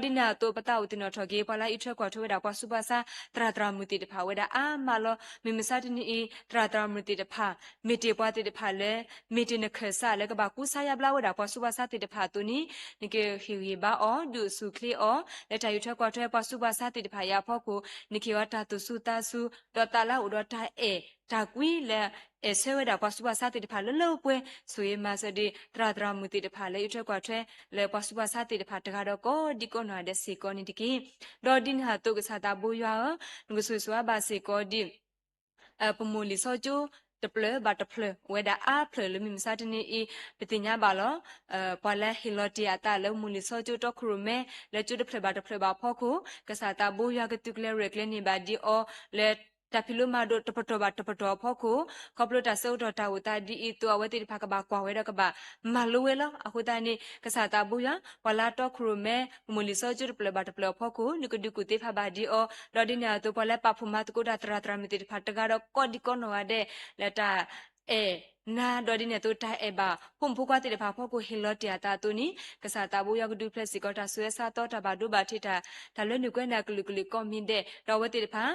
ဒီးဒ်န့ၣ်အသိး ပသးအိၣ်သ့ၣ်နီၣ်ထီၣ်က့ၤ ပှၤလၢအအံးထွဲကွၢ်ထွဲဝဲဒၣ်ပှၤဆူးပှၤဆါ သရၣ်သရၣ်မုၣ်သ့ၣ်တဖၣ်ဝဲဒၣ်အါမးလီၤ. မုၢ်မဆါတနံၤအံၤ သရၣ်သရၣ်မုၣ်သ့ၣ်တဖၣ် မ့ၢ်တ့ၢ်ပှၤသ့ၣ်တဖၣ်လၢ မ့ၢ်တ့ၢ်နခၢၣ်စးလၢကဘၣ်ကူစါယါဘျါ ကဲထီၣ်ဝဲဒၣ်ပှၤသူၣ်ဘီၣ်သးစၢ်သ့ၣ်တဖၣ်အသိးန့ၣ် နကဟ့ၣ်ဂံၢ်ဘါအီၤ ဒုးအိၣ်ဆူၣ်အိၣ်ချ့အီၤ လၢတၢ်အံးထွဲကွၢ်ထွဲပှၤသူၣ်ဘီၣ်သးစၢ်သ့ၣ်တဖၣ်အံၤအဖီခိၣ် နကဟ့ၣ်အီၤတၢ်သူၣ်စူၤသးစူၤ ဒီးသးလၢအအိၣ်ဒီးတၢ်အဲၣ်တၢ်ကွံလၢ အဲၣ်ဆၢဝဲဒၣ်ပှၤသူၣ်ဘီၣ်သးစၢ်သ့ၣ်တဖၣ်လၢလၢပှဲၤပှဲၤ ဆိၣ်ဂ့ၤမၤစၢၤဒံး သရၣ်သရၣ်မုၣ်သ့ၣ်တဖၣ်လၢအံးထွဲကွၢ်ထွဲ လၢပှၤသူၣ်ဘီၣ်သးစၢ်သ့ၣ်တဖၣ်တဂၤဒီးကိးဒံကိးနီၢ်ဂၤဒဲးစ့ၢ်ကီးန့ၣ်တက့ၢ်. ဒီးဒ်န့ၣ်အသိးကစၢ်သးဘိယွၤဧၢ, နကဆိၣ်ဂ့ၤဆိၣ်ဝါဘၣ်စ့ၢ်ကီးဒံး ပမိၢ်လံာ်စီဆှံကၠိတဖျၢၣ်ဘၣ်တဖျၢၣ် အိၣ်ဝဲဒၣ်အါဖျၢၣ်လၢမုၢ်မဆါတနံၤအံၤ ပသ့ၣ်ညါဘၣ်လီၤ. ပှၤလၢဟ့ၣ်လီၤတ့ၢ်အသးလၢမိၢ်လံာ်စီဆှံကၠိတီခိၣ်ရိၣ်မဲ လၢကၠိတဖျၢၣ်ဘၣ်တဖျၢၣ်ဘၣ်အဖီခိၣ် ကစၢ်သးဘိယွၤကသုးကျဲၤရဲၣ်ကျဲၤန့ၢ်ဘၣ်ဒံးအီၤ လၢတၢ်ဖံးလိမၤဒိးတပတီၢ်ဘၣ်တပတီၢ်အဖီခိၣ် ခီဖျိတၢ်ဆၢကတီၢ်တၢ်အိၣ်သးဒ်အံၤအသိး အဝဲသ့ၣ်တဖၣ်ကဘၣ်ကွၢ်ဝဲဒီးကဘၣ်မၤလိဝဲလီၤ. အဃိသတးန့ၣ် ကစၢ်သးဘိယွၤ ပှၤလၢတီခိၣ်ရိၣ်မဲ ပမိၢ်လံာ်စီဆှံကၠိတဖျၢၣ်ဘၣ်တဖျၢၣ်အဖီခိၣ် နကဒုးကူၣ်သ့ဖးဘၣ်ဒံးအီၤ ဒီးဒ်န့ၣ်အသိး ပှၤလၢပာ်ဖှိၣ်မၤသကိးတၢ်သရၣ်သရၣ်မုၣ်သ့ၣ်တဖၣ်တဂၤဒီးကိးဒံကိးနီၢ်ဂၤဒဲး လၢတၢ်အဲၣ်နၤ ဒီးဒ်န့ၣ်အသိး တၢ်အဲၣ်ဘၣ်ဖိမုၣ်ဖိခွါသ့ၣ်တဖၣ်အဖီခိၣ် ဟ့ၣ်လီၤတ့ၢ်အသးအသိးန့ၣ် ကစၢ်သးဘိယွၤကဒုးဖျဲးစ့ၢ်ကီးတၢ်ဆူးဝဲဆါသီ တၢ်ဘၣ်ဒိဘၣ်ထံးတၢ် တၢ်လၢနုာ်ကွဲန့ၣ်အကလုာ်ကလုာ်ကိးမံၤဒဲး ဒီးအဝဲသ့ၣ်တဖၣ်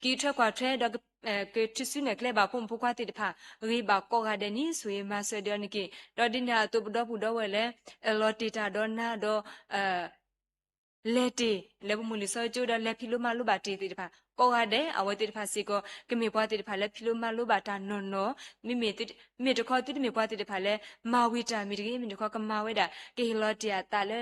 ကံးထွဲကွၢ်ထွဲဒီး ကထုးစုနဲၣ်ကျဲဘၣ်ဖိမုၣ်ဖိခွါသ့ၣ်တဖၣ် ဂ့ၤဘၣ်ကိးဂၤဒဲးန့ၣ် ဆိၣ်ဂ့ၤမၤစၢၤဒံးအီၤန့ၣ်တက့ၢ်. ဒီးဒ်န့ၣ်အသိး ပဒီပုၢ်ဒီဝဲၢ်လၢ အၢၣ်လီၤတ့ၢ်တၢ်ဒီးနၤဒီး လဲၤတ့ၢ်လၢပမိၢ်လံာ်စီဆှံကၠိဒီးလဲၤဖံးလိမၤလိဘၣ်တ့ၢ်သ့ၣ်တဖၣ် ကိးဂၤဒဲး အဝဲသ့ၣ်တဖၣ်စ့ၢ်ကီး ကမ့ၢ်ပှၤသ့ၣ်တဖၣ်လၢဖံးလိမၤလိဘၣ်တၢ်နီၢ်နီၢ်, မ့မ့ၢ် မ့ၢ်တခီသုတမ့ၢ်ပှၤသ့ၣ်တဖၣ်လၢ မၤဝံၤတၢ်မ့ၢ်တဂ့ၤ မ့ၢ်တခီကမၤဝဲဒၣ် ကဟ့ၣ်လီၤတ့ၢ်အသးလၢ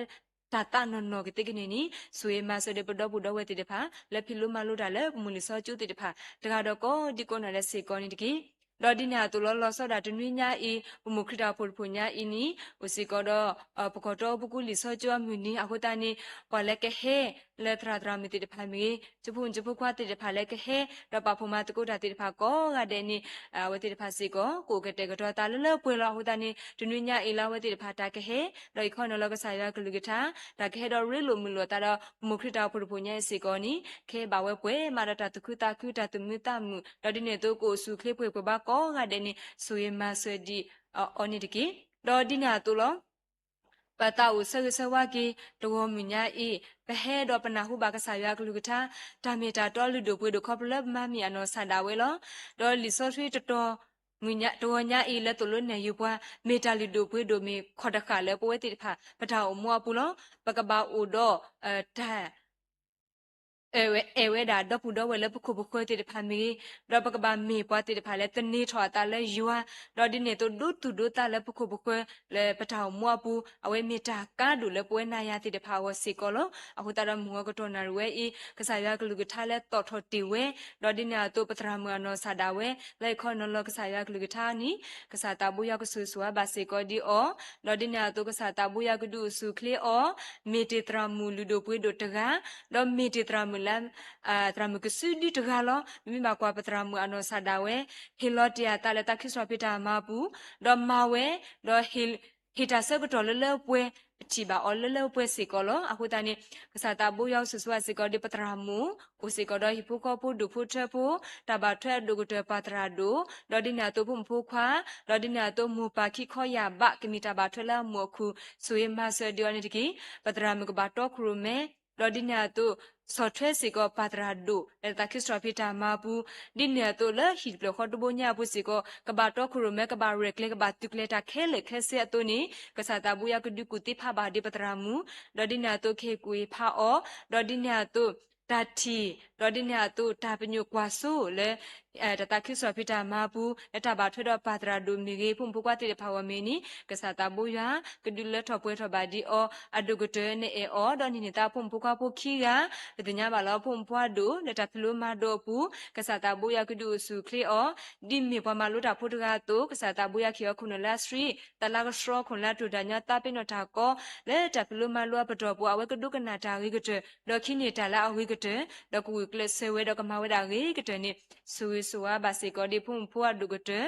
တၢ်သးနီၢ်နီၢ်ကသ့ကန့ၢ်န့ၣ် ဆိၣ်ဂ့ၤမၤစၢၤဒီးပဒီပုၢ်ဒီဝဲၢ်သ့ၣ်တဖၣ် လၢဖံးလိမၤလိတၢ်လၢပမိၢ်လံာ်စီဆှံကၠိသ့ၣ်တဖၣ် တဂၤဒီးကိးဒံကိးနီၢ်ဒဲးစ့ၢ်ကီးန့ၣ်တက့ၢ်. ဒီးဒ်န့ၣ်အသိးလီၤ လီၤဆီဒၣ်တနွံညါအံၤ ပမိၢ်ခရံာ်တၢ်အိၣ်ဖှိၣ်တဖှိၣ်ညါအံၤန့ၣ် အိၣ်စ့ၢ်ကီးဒီး ပကီၢ်တီပူၤကွံာ်လံာ်စီဆှံကၠိအမုၢ်နံၤ အဃိသတးန့ၣ် ပှၤလၢကဟဲ လၢသရၣ်သရၣ်မုၣ်သ့ၣ်တဖၣ်မ့ၢ်ဂ့ၤ ကၠိဖိမုၣ်ကၠိဖိခွါသ့ၣ်တဖၣ်လၢကဟဲ ဒီးပာ်ဖှိၣ်မၤသကိးတၢ်သ့ၣ်တဖၣ်ကိးဂၤဒဲးန့ၣ် အဝဲသ့ၣ်တဖၣ်စ့ၢ်ကီး ကအိၣ်ကတဲာ်ကတီၤသးလၢလၢပှဲၤပှဲၤလီၤ. အဃိသတးန့ၣ် တနွံညါအံၤလၢအဝဲသ့ၣ်တဖၣ်တၢ်ကဟဲ ဒီးအံၤခီနီၤလီၤကစၢ်ယွၤကလုၢ်ကထါ တၢ်ကဟဲဒီးရ့လိာ်မုာ်လိာ်အသးဒီး ပမိၢ်ခရံာ်တၢ်အိၣ်ဖှိၣ်တဖှိၣ်ညါအံၤစ့ၢ်ကီးန့ၣ် ကဟဲဘၣ်ဝဲပှဲၤမးဒီးတၢ်သူၣ်ခုသးခု တၢ်သူၣ်မုာ်သးမုာ် ဒီးဒ်န့ၣ်အသိးကအိၣ်ဆူၣ်အိၣ်ချ့ပှဲၤပှဲၤဘၣ်ကိးဂၤဒဲးန့ၣ် ဆိၣ်ဂ့ၤမၤစၢၤဒံးအီၤန့ၣ်တက့ၢ်. ဒီးဒ်န့ၣ်အသိးလီၤ ပသးအိၣ်ဆၢဂ့ၤဆၢဝါက့ၤ တဂီၤမုၢ်ညါအံၤ ပဟဲဒီးပနၢ်ဟူဘၣ်ကစၢ်ယွၤကလုၢ်ကထါ တၢ်မ့ၢ်တၢ်တီလုၢ်ဒိၣ်ပှ့ၤဒိၣ်ခီဖျိလၢပမၤမံၤအနီၢ်ကစၢ်ဒၣ်ဝဲလီၤ. ဒီးလံာ်စီဆှံတတီၤ တဂီၤညါအံၤလၢသိၣ်လိနဲၣ်ယုာ်ပှၤ မ့ၢ်တၢ်လုၢ်ဒိၣ်ပှ့ၤဒိၣ်မ့ၢ်ခီၣ်တဃၣ်လၢပဝဲသ့ၣ်တဖၣ် ပတၢ်အိၣ်မူအပူၤလီၤ. ပကဘၣ်အိၣ်ဒီး တၢ် အဲၣ်ဝဲဒၣ်ဒီပုၢ်ဒီဝဲၢ်လၢပခိၣ်ပဃၢၤသ့ၣ်တဖၣ်မ့ၢ်ဂ့ၤ, ဒီးပကဘၣ်မ့ၢ်ပှၤသ့ၣ်တဖၣ်လၢသန့ၤထီၣ်အသးလၢယွၤ, ဒီးဒ်န့ၣ်အသိးဒိသူၣ်ဒိသးလၢပခိၣ်ပဃၢၤလၢပတၢ်အိၣ်မူအပူၤ, အဝဲမ့ၢ်တၢ်ကါဒိၣ်လၢပဝဲနၤယၤသ့ၣ်တဖၣ်အဂီၢ်စ့ၢ်ကီးလီၤ. အဃိသတးဒီးမုၢ်ဂီၤကတီၢ်နၣ်ရံၣ်ဝဲအံၤ ကစၢ်ယွၤကလုၢ်ကထါလၢသီၣ်ထီၣ်တ့ၢ်ဝဲ, ဒီးဒ်န့ၣ်အသိးပသရၣ်မုၣ်အနီၢ်ကစၢ်ဒၣ်ဝဲ လၢအံၤခီနီၤလီၤကစၢ်ယွၤကလုၢ်ကထါန့ၣ် ကစၢ်သးဘိယွၤကဆိၣ်ဂ့ၤဆိၣ်ဝါဘၣ်စ့ၢ်ကီးဒံးအီၤ, ဒီးဒ်န့ၣ်အသိးကစၢ်သးဘိယွၤကဒုးအိၣ်ဆူၣ်အိၣ်ချ့အီၤ, မ့ၢ်တ့ၢ်သရၣ်မုၣ်လုၢ်ဒိၣ်ပှ့ၤဒိၣ်တဂၤ, ဒီးမ့ၢ်တ့ၢ်သရၣ်မုၣ်လၢ သရၣ်မုၣ်ကစုဒုတဂၤလီၤ. မ့မ့ၢ်ဘၣ်ကွၢ်ပသရၣ်မုၣ်အနီၢ်ကစၢ်ဒၣ်ဝဲ ဟ့ၣ်လီၤတ့ၢ်အသးလၢတၢ်ခံစှၤဖံးတၢ်မၤပူၤ, ဒီးမၤဝဲ, ဒီး ဟ့ၣ်တၢ်ဆၢကတီၢ်လၢလၢပှဲၤ, ပထံၣ်ဘၣ်အီၤလၢလၢပှဲၤစ့ၢ်ကီးလီၤ. အဃိသတးန့ၣ် ကစၢ်သးဘိယွၤကဆိၣ်ဂ့ၤဆိၣ်ဝါစ့ၢ်ကီးဒံးပသရၣ်မုၣ်, အိၣ်စ့ၢ်ကီးဒီးဟံၣ်ဖိဃီဖိဒူၣ်ဖိထၢဖိ, တၢ်ဘၣ်ထွဲအဒိၣ်ကတၢၢ်ပၢ်သရၣ်ဒိၣ်, ဒီးဒ်န့ၣ်အသိးဖိမုၣ်ဖိခွါ, ဒီးဒ်န့ၣ်အသိးမိၢ်ပၢ်ခံခီယာ်ဘး ကမ့ၢ်တၢ်ဘၣ်ထွဲလၢအမူးအခုၣ် ဆိၣ်ဂ့ၤမၤစၢၤဒံးအီၤန့ၣ်တက့ၢ်. ပသရၣ်မုၣ်ကဘၣ်တီခိၣ်ရိၣ်မဲ ဒီးဒ်န့ၣ်အသိး ဆီၣ်ထွဲစ့ၢ်ကီးပၢ်သရၣ်ဒိၣ် လၢတၢ်ခံစှၤဖံးတၢ်မၤပူၤ, ဒ်န့ၣ်အသိးလၢဟံၣ်တဖျၢၣ်ဃီတဘိညါအပူၤစ့ၢ်ကီး ကဘၣ်တီခိၣ်ရိၣ်မဲ ကဘၣ်ရဲၣ်ကျဲၤ ကဘၣ်သုးကျဲၤတၢ်ခဲလၢာ်ခဲဆ့အသိးန့ၣ် ကစၢ်သးဘိယွၤကဒုးကူၣ်သ့ဖးဘၣ်ဒံးပသရၣ်မုၣ်, ဒီးဒ်န့ၣ်အသိးကဟ့ၣ်ကူၣ်ဟ့ၣ်ဖးအီၤ, ဒီးဒ်န့ၣ်အသိး တၢ်ထံၣ်, ဒီးဒ်န့ၣ်အသိးတၢ်ပညိၣ်ကွၢ်စိလၢ တၢ်သးခုစှၤဖံးတၢ်မၤပူၤ လၢတၢ်ဘၣ်ထွဲဒီးပၢ်သရၣ်ဒိၣ်မ့ၢ်ဂ့ၤ ဖိမုၣ်ဖိခွါသ့ၣ်တဖၣ်အဂီၢ်မ့ၢ်န့ၣ် ကစၢ်သးဘိယွၤ ကဒုးလၢထီၣ်ပှဲၤထီၣ်ဘၣ်ဒံးအီၤ အဒိၣ်ကတၢၢ်န့ၣ်အဲၣ်အီၤ, ဒီးန့ၢ်န့ၢ်သးဖိမုၣ်ဖိခွါဖိခံဂၤ, ပသ့ၣ်ညါဘၣ်လၢဖိမုၣ်ဖိခွါဒိၣ် လၢတၢ်ဖံးလိမၤဒိးအပူၤ ကစၢ်သးဘိယွၤကဒုးအိၣ်ဆူၣ်အိၣ်ချ့အီၤ, ဒ်မ့ၢ်ပှၤမၤလိတၢ်ဖိတဂၤအသိး ကစၢ်သးဘိယွၤကဟ့ၣ်အီၤခိၣ်နူာ်လၢအဆှံ, သးလၢကဆှီခိၣ်နူာ်လၢအတိၢ်တၢ်ညီ သးပ့ၤနီၣ်တၢ်ကီ လၢတၢ်ဖံးလိမၤလိအပတီၢ်ပူၤ အဝဲကဒိကနၣ်တၢ်အဂ့ၤကတၢၢ် ဒီးဟံးန့ၢ်တၢ်လၢအဂ့ၤကတၢၢ် ဒီးကဂုာ်ကျဲးစၢးဝဲဒီးကမၤဝဲဒၣ်အဂ့ၤကတၢၢ်န့ၣ် ဆိၣ်ဂ့ၤဆိၣ်ဝါဘၣ်စ့ၢ်ကီးဒံးဖိမုၣ်ဖိခွါအဒိၣ်ကတၢၢ်,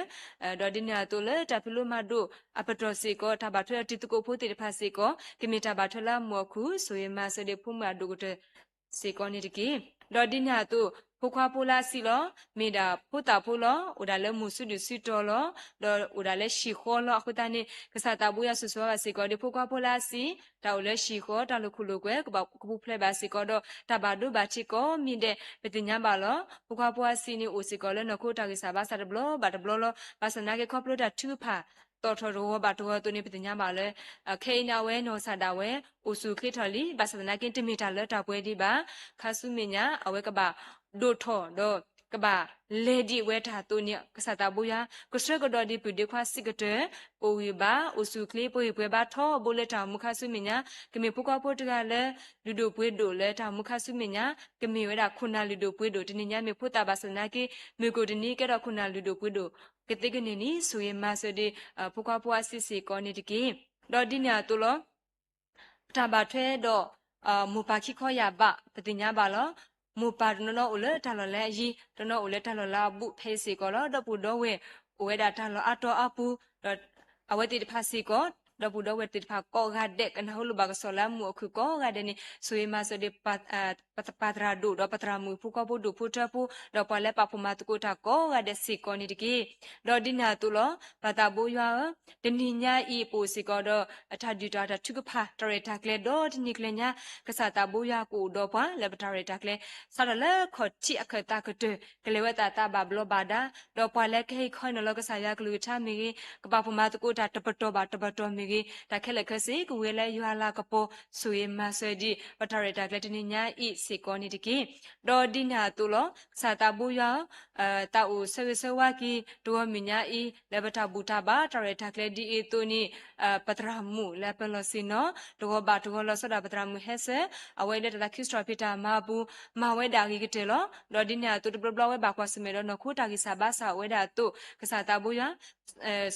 ဒီးဒ်န့ၣ်အသိးလၢတၢ်ဖံးလိမၤဒိးအပတီၢ်စ့ၢ်ကီး တၢ်ဘၣ်ထွဲဒီးတံၤသကိးဖိသ့ၣ်တဖၣ်စ့ၢ်ကီး ကမ့ၢ်တၢ်ဘၣ်ထွဲလၢအမူးအခုၣ် ဆိၣ်ဂ့ၤမၤစၢၤဒံးဖိမုၣ်အဒိၣ်ကတၢၢ်စ့ၢ်ကီးန့ၣ်တက့ၢ်. ဒီးဒ်န့ၣ်အသိး ဖိခွါဖိလၢအဆံးလီၤ, မ့ၢ်ဒၣ်ဖိသၣ်ဖိလီၤ, အိၣ်ဒၣ်လၢမူးစုဒုၣ်စုတီၤလီၤ, ဒီးအိၣ်ဒၣ်လၢဟံၣ်ဃီလီၤ. အဃိသတးန့ၣ် ကစၢ်သးဘိယွၤဆိၣ်ဂ့ၤဆိၣ်ဝါဘၣ်စ့ၢ်ကီးဒံးဖိခွါဖိလၢအဆံး, တၢ်အိၣ်လၢဟံၣ်ဃီ တၢ်လိာ်ခိၣ်လိာ်ကွဲ ကဘၣ်ကပူၤဖျဲးဘၣ်စ့ၢ်ကီးဒီး တၢ်ဘၣ်ဒိဘၣ်ထံးကိးမံၤဒဲး ပသ့ၣ်ညါဘၣ်လီၤ. ဖိခွါဖိအဆံးန့ၣ်အိၣ်စ့ၢ်ကီးလၢနီၢ်ခိတၢ်ဂံၢ်စၢ်ဘါစၢ်တဘျီဘၣ်တဘျီလီၤ. ဘၣ်ဆၣ်သနာ်က့ခီဖျိတၢ်ထုကဖၣ် တီၣ်ထီၣ်တဂီၤဘၣ်တဂီၤအသိးန့ၣ် ပသ့ၣ်ညါဘၣ်လၢ ခဲအံၤန့ၣ် အဝဲနီၢ်ကစၢ်ဒၣ်ဝဲ အိၣ်ဆူၣ်အိၣ်ချ့ထီၣ်လံ, ဘၣ်ဆၣ်သနာ်က့ တမ့ၢ်တၢ်လၢတၢ်ပှဲၤဒံးဘၣ်. ခါဆူမဲာ်ညါ အဝဲကဘၣ်ဒိၣ်ထီၣ်ဒီး ကဘၣ်လဲၤဒံးဝဲတၢ်အသိးန့ၣ် ကစၢ်သးဘိယွၤ ကဆှၢကဒီးဒံးပုၢ်ဒ့ခွါစံးကတၢၢ် အိၣ်ဂံၢ်ဘါ အိၣ်ဆူၣ်အိၣ်ချ့ ပှ့ၤပှဲၤဘါထီဘိလၢတၢ်အိၣ်မူခါဆူမဲာ်ညါ, ကမ့ၢ်ဖိခွါဖိတဂၤလၢ လုၢ်ဒိၣ်ပှ့ၤဒိၣ်လၢတၢ်အိၣ်မူခါဆူမဲာ်ညါ, ကမ့ၢ်ဝဲဒၣ်ခိၣ်နၢ်လုၢ်ဒိၣ်ပှ့ၤဒိၣ် တနံၤညါမ့ၢ်ဖိသၣ်ဘၣ်ဆၣ်သနာ်က့ မုၢ်ကိၣ်တနံၤကဲထီၣ်ခိၣ်နၢ်လုၢ်ဒိၣ်ပှ့ၤဒိၣ် ကသ့ကန့ၢ်န့ၣ် ဆိၣ်ဂ့ၤမၤစၢၤဒံး ဖိခွါဖိအဆံးစ့ၢ်ကီးန့ၣ်တက့ၢ်. ဒီးဒ်န့ၣ်အသိးလီၤ. ပတၢ်ဘၣ်ထွဲဒီး မိၢ်ပၢ်ခံခီယၢ်ဘး ပသ့ၣ်ညါဘၣ်လီၤ. မိၢ်ပၢ်တနီၤနီၤအိၣ်လၢတၢ်လီၢ်လၢအယံၤ, တနီၤအိၣ်လၢတၢ်လီၢ်လၢအဘူးဖဲအံၤစ့ၢ်ကီးလီၤ. ဒီပုၢ်ဒီဝဲၢ်အိၣ်ဝဲဒၣ်တၢ်လီၢ်အါတီၤအါပူၤ, ဒီးအဝဲသ့ၣ်တဖၣ်စ့ၢ်ကီး, ဒီပုၢ်ဒီဝဲၢ်သ့ၣ်တဖၣ်ကိးဂၤဒဲး ကနၢ်ဟူလိၣ်ဘၣ်ကစီၣ်လၢအမုာ်အခုၣ်ကိးဂၤဒဲးန့ၣ် ဆိၣ်ဂ့ၤမၤစၢၤဒံး ပပၢ်သရၣ်ဒိၣ်ဒီးပသရၣ်မုၣ် ဖိခွါဖိဒိၣ်ဖိထၢဖိ ဒီးပှၤလၢပာ်ဖှိၣ်မၤသကိးတၢ်ကိးဂၤဒဲးစ့ၢ်ကီးန့ၣ်တက့ၢ်. ဒီးဒ်န့ၣ်အသိးလီၤ. ပၢ်သးဘိယွၤဧၢ, တနံၤညါအံၤပအိၣ်စ့ၢ်ကီးဒီး တၢ်ဒုၣ်တၢ်တၢ်ထုကဖၣ် တၢ်ရဲၣ်တၢ်ကျဲၤဒီတနံၤကျဲၤညါ, ကစၢ်သးဘိယွၤကအိၣ်ဒီးပှၤလၢပတၢ်ရဲၣ်တၢ်ကျဲၤ စးထီၣ်လၢခီၣ်ထံးအခၢၣ်သးကတၢၢ် ကလဲၤဝဲသးသးဘၣ်ဘျီးဘၣ်ဒါ, ဒီးပှၤလၢကဟဲခီနီၤလီၤကစၢ်ယွၤကလုၢ်ကထါမ့ၢ်ဂ့ၤ, ကပာ်ဖှိၣ်မၤသကိးတၢ်တပတီၢ်ဘၣ်တပတီၢ်မ့ၢ်ဂ့ၤ, တၢ်ခဲလၢာ်ခဲဆ့ ကဝံၤလၢယွၤလၤကပီၤ ဆိၣ်ဂ့ၤမၤစၢၤဒံး ပတၢ်ရဲၣ်တၢ်ကျဲၤတနံၤညါအံၤစ့ၢ်ကီးန့ၣ်တက့ၢ်. ဒီးဒ်န့ၣ်အသိးလီၤ. ကစၢ်သးဘိယွၤ သးအိၣ်ဆၢဂ့ၤဆၢဝါက့ၤ တဂီၤမုၢ်ညါအံၤ လၢပတၢ်ဘူၣ်တၢ်ဘါတၢ်ရဲၣ်တၢ်ကျဲၤဒ်အံၤအသိးန့ၣ် ပသရၣ်မုၣ်လၢပလီၢ်ဆ့ၣ်နီၤ တဂီၤဘၣ်တဂီၤလီၤဆီဒၣ်ပသရၣ်မုၣ်ဟဲစၢၤ အဝဲလၢတၢ်သးခုစထီၣ်ဖံးတၢ်မၤအပူၤ မၤဝဲဒၣ်အဂ့ၤကတၢၢ်လီၤ. ဒီးဒ်န့ၣ်အသိးတဘျီဘျီဝဲဘၣ်ကွၢ်ဆၢၣ်မဲာ်ဒီးနီၢ်ခိတၢ်ဂံၢ်စၢ်ဘါစၢ်အိၣ်ဝဲဒၣ်အသိး ကစၢ်သးဘိယွၤ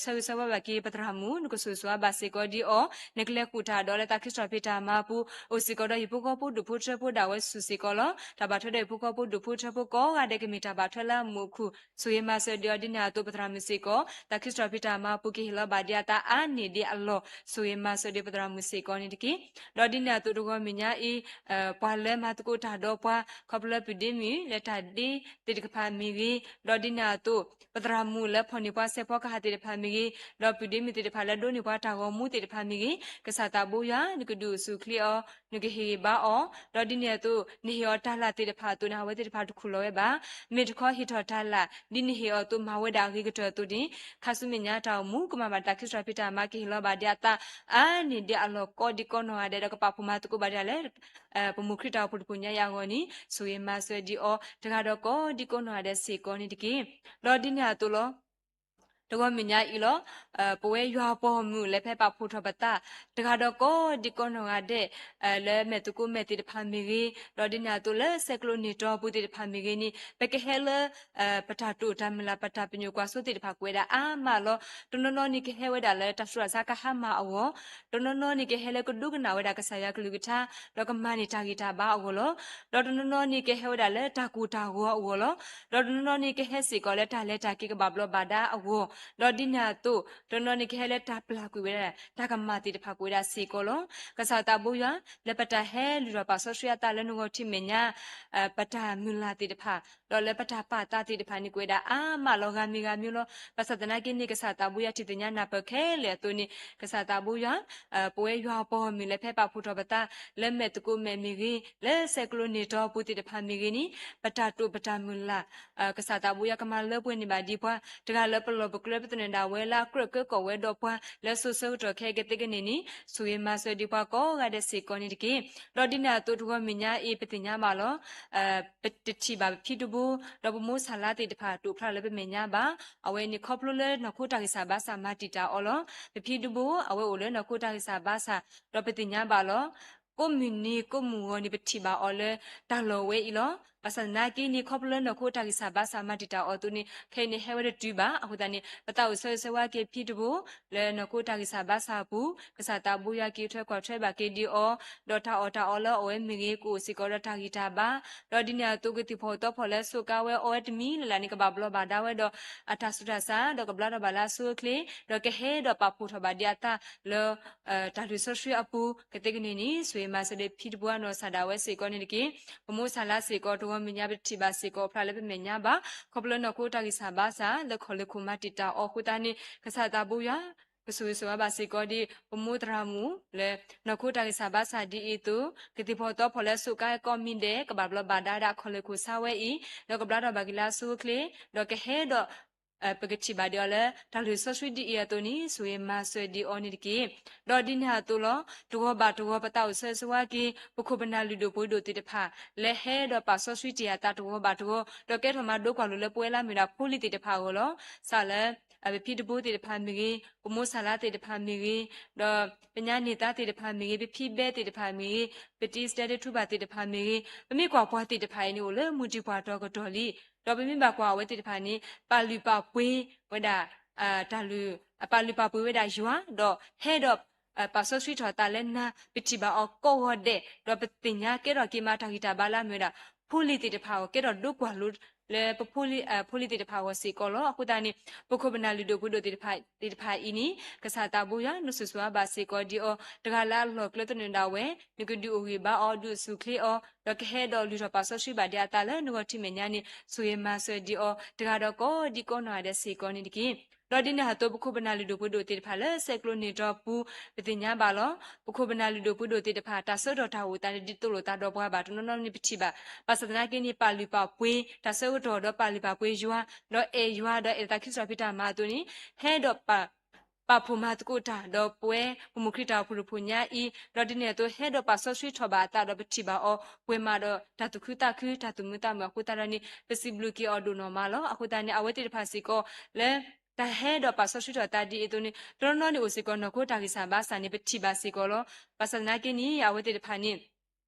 ဆၢဂ့ၤဆၢဝါဘၣ်က့ၤပသရၣ်မုၣ် နကဆိၣ်ဂ့ၤဆိၣ်ဝါဘၣ်စ့ၢ်ကီးဒ်အီၤ နကလဲၤဃုာ်တၢ်ဒီးလၢတၢ်သးခုစထီၣ်ဖံးတၢ်မၤအပူၤ အိၣ်စ့ၢ်ကီးဒီးဟံၣ်ဖိဃီဖိဒူၣ်ဖိထၢဖိဒၣ်ဝဲဆူၣ်စ့ၢ်ကီးလီၤ. တၢ်ဘၣ်ထွဲဒီးဟံၣ်ဖိဃီဖိဒူၣ်ဖိထၢဖိကိးဂၤဒဲးကမ့ၢ်တၢ်ဘၣ်ထွဲလၢအမုာ်အခုၣ် ဆိၣ်ဂ့ၤမၤစၢၤဒံးအီၤဒ်န့ၣ်အသိး ပသရၣ်မုၣ်စ့ၢ်ကီး တၢ်သးခုစထီၣ်ဖံးတၢ်မၤအပူၤကဟ့ၣ်လီၤဘၣ်ဒံးအသးအါန့ၢ်ဒံးအလီၢ် ဆိၣ်ဂ့ၤမၤစၢၤဒံးပသရၣ်မုၣ်စ့ၢ်ကီးန့ၣ်တက့ၢ်. ဒီးဒ်န့ၣ်အသိးတဂီၤမုၢ်ညါအံၤ ပှၤလၢမၤသကိးတၢ်ဒီးပှၤ ခီဖျိလၢပုၢ်ဒ့မုၣ်လၢတၢ်ဒ့သ့ၣ်တဖၣ်မ့ၢ်ဂ့ၤ, ဒီးဒ်န့ၣ်အသိး ပသရၣ်မုၣ်လၢဖီၣ်န့ၢ်ပှၤစဲးဖီကဟၣ်သ့ၣ်တဖၣ်မ့ၢ်ဂ့ၤ, ဒီးပုၢ်ဒ့မုၣ်သ့ၣ်တဖၣ်လၢဒိးန့ၢ်ပှၤတၢ်ဂီၤမူသ့ၣ်တဖၣ်မ့ၢ်ဂ့ၤ, ကစၢ်သးဘိယွၤ နကဒုးအိၣ်ဆူၣ်အိၣ်ချ့အီၤ, နကဟ့ၣ်ဂံၢ်ဘါအီၤ, ဒီးဒ်န့ၣ်အသိး နဟ့ၣ်အီၤတၢ်လၢ်သ့ၣ်တဖၣ်အသိးန့ၣ် အဝဲသ့ၣ်တဖၣ်တခူၣ်လီၤဝဲဘၣ်. မ့ၢ်တခီဟ့ၣ်ထီၣ်တၢ်လၢ် ဒ်နဟ့ၣ်အီၤအသိးမၤဝဲဒၣ်အဂ့ၤကတၢၢ်အသိးန့ၣ် ခါဆူမဲာ်ညါတၢ်အိၣ်မူကမၤဘၣ်တၢ်သးခုစထီၣ်ဖံးတၢ်မၤကဟ့ၣ်လီၤဘၣ်ဒံးအသး အါန့ၢ်ဒံးအလီၢ်ကိးဒံကိးနီၢ်ဂၤဒဲး ဒီးကပာ်ဖှိၣ်မၤသကိးဘၣ်ဒံးလၢ ပမိၢ်ခရံာ်တၢ်အိၣ်ဖှိၣ်တပူၤညါအံၤအဂီၢ်န့ၣ် ဆိၣ်ဂ့ၤမၤစၢၤဒံးအီၤ တဂၤဒီးကိးဒံကိးနီၢ်ဂၤဒဲးစ့ၢ်ကီးန့ၣ်တက့ၢ်. ဒီးဒ်န့ၣ်အသိးလီၤ. တဂီၤမုၢ်ညါအံၤလီၤ. ပဝဲယွၤပှၤဂီၢ်မုၢ်လၢဖဲပာ်ဖှိၣ်ထီၣ်ပသး တဂၤဒီးကိးဒံကိးနီၢ်ဂၤဒဲး လၢမဲာ်သကိးမဲာ်သ့ၣ်တဖၣ်မ့ၢ်ဂ့ၤ, ဒီးဒ်န့ၣ်အသိးလၢဆဲးကျိးန့ၢ်တီၤပူၤသ့ၣ်တဖၣ်မ့ၢ်ဂ့ၤန့ၣ် ပကဟဲလၢ ပတၢ်တိာ်တၢ်မုၢ်လၢ် ပတၢ်ပညိၣ်ကွၢ်စိသ့ၣ်တဖၣ်ကွဲးဒၣ်အါမးလီၤ. တနီၤနီၤန့ၣ်ကဟဲဝဲဒၣ်လၢတၢ်ဆူးတၢ်ဆါကဟါမၢ်အဂီၢ်, တနီၤနီၤန့ၣ်ကဟဲလၢကဒိကနၣ်ဝဲဒၣ်ကစၢ်ယွၤကလုၢ်ကထါ ဒီးကမၤန့ၢ်တၢ်ဂံၢ်တၢ်ဘါအဂီၢ်လီၤ. ဒီးတနီၤနီၤန့ၣ်ကဟဲဝဲဒၣ်လၢတၢ်ကိၢ်တၢ်ဂီၤအဂီၢ်လီၤ. ဒီးတနီၤနီၤန့ၣ်ကဟဲစ့ၢ်ကီးလၢတၢ်လဲၤတၢ်က့ၤကဘၣ်ဘျီးဘၣ်ဒါအဂီၢ်, ဒီးဒ်န့ၣ်အသိး တနီၤနီၤန့ၣ်ကဟဲလၢတၢ်ပျၢ်ကွံာ်ဝဲဒၣ် တၢ်ကမၣ်သ့ၣ်တဖၣ်ကွံာ်ဝဲဒၣ်စ့ၢ်ကီးလီၤ. ကစၢ်သးဘိယွၤ လၢပတၢ်ဟဲလုၢ်ထီၣ်ပာ်စီဆှံအသးလၢနဂီၢ်ထံးမဲာ်ညါ ပတၢ်မုၢ်လၢ်သ့ၣ်တဖၣ် ဒီးလၢပတၢ်ပာ်သးသ့ၣ်တဖၣ်န့ၣ် ကွဲးဒၣ်အါမးလီၤဂၤမံၤဂၤမံၤလီၤ. ဘၣ်ဆၣ်သနာ်က့န့ၣ် ကစၢ်သးဘိယွၤထံၣ်သ့ၣ်ညါနၢ်ပၢၢ်ခဲလၢာ်အသိးန့ၣ် ကစၢ်သးဘိယွၤ ပဝဲယွၤပှၤဂီၢ်မုၢ်လၢဖဲပာ်ဖှိၣ်ထီၣ်ပသး လၢမဲာ်သကိးမဲာ်မ့ၢ်ဂ့ၤ, လၢဆဲးကျိးန့ၢ်တီၤပူၤသ့ၣ်တဖၣ်မ့ၢ်ဂ့ၤန့ၣ် ပတၢ်တိာ်ပတၢ်မုၢ်လၢ် ကစၢ်သးဘိယွၤကမၤလၢပှဲၤန့ၢ်ဘၣ်ဒံးပှၤ တဂၤလၢပလီၢ်ပကျဲပသနၢၣ်ဒၣ်ဝဲလၢအကြၢးကၢကီၢ်ဝဲဒီးပှၤ လၢစိၤဆၢကတီၢ်ခဲအံၤကသ့ကန့ၢ်န့ၣ် ဆိၣ်ဂ့ၤမၤစၢၤဒံးပှၤကိးဂၤဒဲးစ့ၢ်ကီးန့ၣ်တက့ၢ်. ဒီးဒ်န့ၣ်အသိးတဂီၤမုၢ်ညါအံၤ ပသ့ၣ်ညါဘၣ်လီၤ. ပတထံၣ်ဘၣ်ပဖံတဘိ ဒီးပမိၢ်ဆၣ်လါသ့ၣ်တဖၣ် တိာ်ဖျါလၢပမဲာ်ညါဘၣ်. အဝဲန့ၣ်ခီဖျိလၢနီၢ်ခိတၢ်ဂံၢ်စၢ်ဘါစၢ်မၤတံာ်တာ်အီၤလီၤ. ပဖံတဘိ အဝဲအိၣ်လၢနီၢ်ခိတၢ်ဂံၢ်စၢ်ဘါစၢ် ဒီးပသ့ၣ်ညါဘၣ်လီၤ. ကိးမုၢ်နံၤကိးမုၢ်ဂီၤန့ၣ် ပထံၣ်ဘၣ်အီၤလၢတၢ်လီၢ်ဝဲအံၤလီၤ. ဘၣ်ဆၣ်သနာ်က့န့ၣ် ခီဖျိလၢနီၢ်ခိတၢ်ဂံၢ်စၢ်ဘါစၢ်မၤတံာ်တာ်အီၤအသိးန့ၣ် ခဲအံၤန့ၣ်ဟဲဝဲတတုၤဘၣ်. အဃိသတးန့ၣ် ပသးအိၣ်ဆၢဂ့ၤဆၢဝါက့ၤဖံတဘိ လၢနီၢ်ခိတၢ်ဂံၢ်စၢ်ဘါစၢ်အပူၤ ကစၢ်သးဘိယွၤက့ၤထွဲကွၢ်ထွဲဘၣ်က့ၤဒံးအီၤ ဒီးတၢ်အီၣ်တၢ်အီလၢအီၣ်ဝဲမ့ၢ်ဂ့ၤ ကအိၣ်စ့ၢ်ကီးဒီးတၢ်ဂံၢ်တၢ်ဘါ ဒီးဒ်န့ၣ်အသိးကသံၣ်ဖီၣ်သီဖီၣ်လၢအစိကါဝဲအီဝဲတမံၤလၢ်လၢ်န့ၣ် ကဘၣ်ဘျီးဘၣ်ဒါဝဲဒီးအတၢ်ဆူးတၢ်ဆါ ဒီးကဘျါထီၣ်ဘၣ်လၢအဆိအချ့ ဒီးကဟဲဒီးပာ်ဖှိၣ်ထီၣ်ဘၣ်ဒံးအသးလၢ တၢ်လုၢ်စီဆှံအပူၤ ကသ့ကန့ၢ်န့ၣ် ဆိၣ်ဂ့ၤမၤစၢၤဒံးဖံတဘိအနီၢ်ကစၢ်ဒၣ်ဝဲစ့ၢ်ကီးန့ၣ်တက့ၢ်. ပမိၢ်ဆၣ်လါစ့ၢ်ကီး တဂီၤမုၢ်ညါပတထံၣ်ဘၣ်စ့ၢ်ကီးအဖျါလၢပမဲာ်ညါဘၣ်. ခီဖျိလၢနီၢ်ခိတၢ်ဂံၢ်စၢ်ဘါစၢ် လၢခီၣ်လၢခိၣ်မၤတံာ်တာ်အီၤအဃိသတးန့ၣ် ကစၢ်သးဘိယွၤ ကဆိၣ်ဂ့ၤဆိၣ်ဝါဘၣ်စ့ၢ်ကီးဒံး ပမိၢ်သရၣ်မုၣ်လၢ နီၢ်ခိတၢ်ဂံၢ်စၢ်ဘါစၢ်ဒ်အံၤအသိး ကသံၣ်ဖီၣ်သီဖီၣ်လၢအစိကါကိးမံၤဒဲး ကဘၣ်ဘျီးဘၣ်ဒါဒၣ်ခီၣ်လၢခိၣ်ဆါဝဲအံၤ ဒီးကဘျါထီၣ်ဘၣ်က့ၤလၢအဆိအချ့ ဒီးကဟဲဒီး ပကထံၣ်ဘၣ်ဒံးအီၤလၢ တၢ်လုၢ်စီဆှံဒ်အံၤအသိးန့ၣ် ဆိၣ်ဂ့ၤမၤစၢၤဒံးအီၤန့ၣ်တက့ၢ်. ဒီးဒ်န့ၣ်အသိးလီၤ, တဂီၤဘၣ်တဂီၤ ပသးအိၣ်ဆၢဂ့ၤဆၢဝါက့ၤ ပခိၣ်ပနၢ်လုၢ်ဒိၣ်ပှ့ၤဒိၣ်သ့ၣ်တဖၣ် လၢဟဲဒီးပာ်စီဆှံတ့ၢ်အသးတဂီၤဘၣ်တဂီၤ ဒီးကဲထီၣ်မၤဒိကွၢ်လိာ်လၢပဝဲလၢအမ့ၢ်ဒၣ်ဖိလံၤသ့ၣ်တဖၣ်အဂီၢ်လီၤ. စးလၢ ပဖံတဘိသ့ၣ်တဖၣ်မ့ၢ်ဂ့ၤ, ပမိၢ်ဆါလါသ့ၣ်တဖၣ်မ့ၢ်ဂ့ၤ, ဒီးပညါန့ၢ်သါသ့ၣ်တဖၣ်မ့ၢ်ဂ့ၤ, ပဖံဘဲသ့ၣ်တဖၣ်မ့ၢ်ဂ့ၤ, ပတံၤစတဲဒၣ်ထူဘၣ်သ့ၣ်တဖၣ်မ့ၢ်ဂ့ၤ, ပမ့ၢ်ကွၢ်ပှၤသ့ၣ်တဖၣ်အံၤန့ၣ် အိၣ်လၢမုၢ်တံၢ်ပှၢ်တီၤကတီၢ်လံ. ဒီးပမ့ၢ်ဘၣ်ကွၢ်အဝဲသ့ၣ်တဖၣ်န့ၣ် ပာ်လုၢ်ပာ်ပှ့ၤဝဲဒၣ် တၢ်လုၢ် ပာ်လုၢ်ပာ်ပှ့ၤဝဲဒၣ်ယွၤ ဒီးဟဲဒီး ပာ်စီဆှံထီၣ်သးလၢနၤ ပထံၣ်ဘၣ်အီၤကိးဂီၤဒဲး ဒီးပသ့ၣ်ညါကဲထီၣ်က့ၤမးတၢ်ဂံၢ်တၢ်ဘါလၢအမ့ၢ်ဝဲဒၣ် ဖိလံၤသ့ၣ်တဖၣ်အဂီၢ် ကဲထီၣ်ဒိကွၢ်လိာ်လၢပဖိလံၤသ့ၣ်တဖၣ်အဂီၢ်စ့ၢ်ကီးလီၤ. အဃိသတးန့ၣ် ပခိၣ်ပနၢ်လုၢ်ဒိၣ်ပှ့ၤဒိၣ်သ့ၣ်တဖၣ်အံၤန့ၣ် ကစၢ်သးဘိယွၤ နစိာ်ဆှၢဘၣ်စ့ၢ်ကီးဒံးအီၤ တဂၤလၢအလီၢ်ကျဲသနၢၣ်ဒၣ်ဝဲ, နကဒုးအိၣ်ဂံၢ်ဘါအီၤ ဒုးဆူၣ်ချ့အီၤ ဒီးကဟဲဒီးလုၢ်ထီၣ်ပာ်စီဆှံဘၣ်ဒံးအသးလၢနဂီၢ်ထံမဲာ်ညါန့ၣ် ဆိၣ်ဂ့ၤမၤစၢၤဒံးအီၤ တဂၤဒီးကိးဒံးကိးနီၢ်ဂၤဒဲးစ့ၢ်ကီးန့ၣ်တက့ၢ်. ဒီးဒ်န့ၣ်အသိး ပခိၣ်ပနၢ်လုၢ်ဒိၣ်ပှ့ၤဒိၣ်သ့ၣ်တဖၣ်လၢဆဲးကျိးန့ၢ်တီပူၤ ပသ့ၣ်ညါဘၣ်လီၤ. ပခိၣ်ပနၢ်လုၢ်ဒိၣ်ပှ့ၤဒိၣ်သ့ၣ်တဖၣ် တၢ်ဆၢကတီၢ်တၢ်အိၣ်သးန့ၣ် ဒ်သိးလိာ်သးဒီးပှၤဘၣ်တနီၤနီၤန့ၣ် ပထံၣ်ဘၣ်. ဘၣ်ဆၣ်သနာ်က့န့ၣ် ပာ်လုၢ်ပာ်ပှ့ၤ တၢ်ဆၢကတီၢ်ဒီးပာ်လုၢ်ပာ်ပှ့ၤယွၤ ဒီးအဲၣ်ယွၤ ဒီးအဲၣ်လီၤသးခံစ့ၢ်ဖံးတၢ်မၤအသိးန့ၣ် ဟဲဒီး ပာ်ဖှိၣ်မၤသကိးတၢ် ဒီးပဝဲပမိၢ်ခရံာ်တၢ်အိၣ်ဖှိၣ်ရိဖှိၣ်ညါအံၤ ဒီးဒ်န့ၣ်အသိး ဟဲဒီးပာ်စီဆှံထီၣ်ဘၣ်အသးဒီးပထံၣ်ဘၣ်အီၤ ပှဲၤမးဒီးတၢ်သူၣ်ခုသးခု တၢ်သူၣ်မုာ်သးမုာ်အဃိသတးဒီးန့ၣ် ပစံးဘျုးက့ၤအီၤဒိၣ်နီၢ်မးလီၤ. အဃိသတးန့ၣ် အဝဲသ့ၣ်တဖၣ်စ့ၢ်ကီးလၢ တၢ်ဟဲဒီးပာ်စီဆှံထီၣ်သးဒ်အံၤအသိးန့ၣ် တနီၤနီၤန့ၣ်အိၣ်စ့ၢ်ကီးနီၢ်ခိတၢ်ဂံၢ်စၢ်ဘါစၢ်န့ၣ် ပထံၣ်ဘၣ်စ့ၢ်ကီးလီၤ. ဘၣ်ဆၣ်သနာ်က့န့ၣ် အဝဲသ့ၣ်တဖၣ်န့ၣ်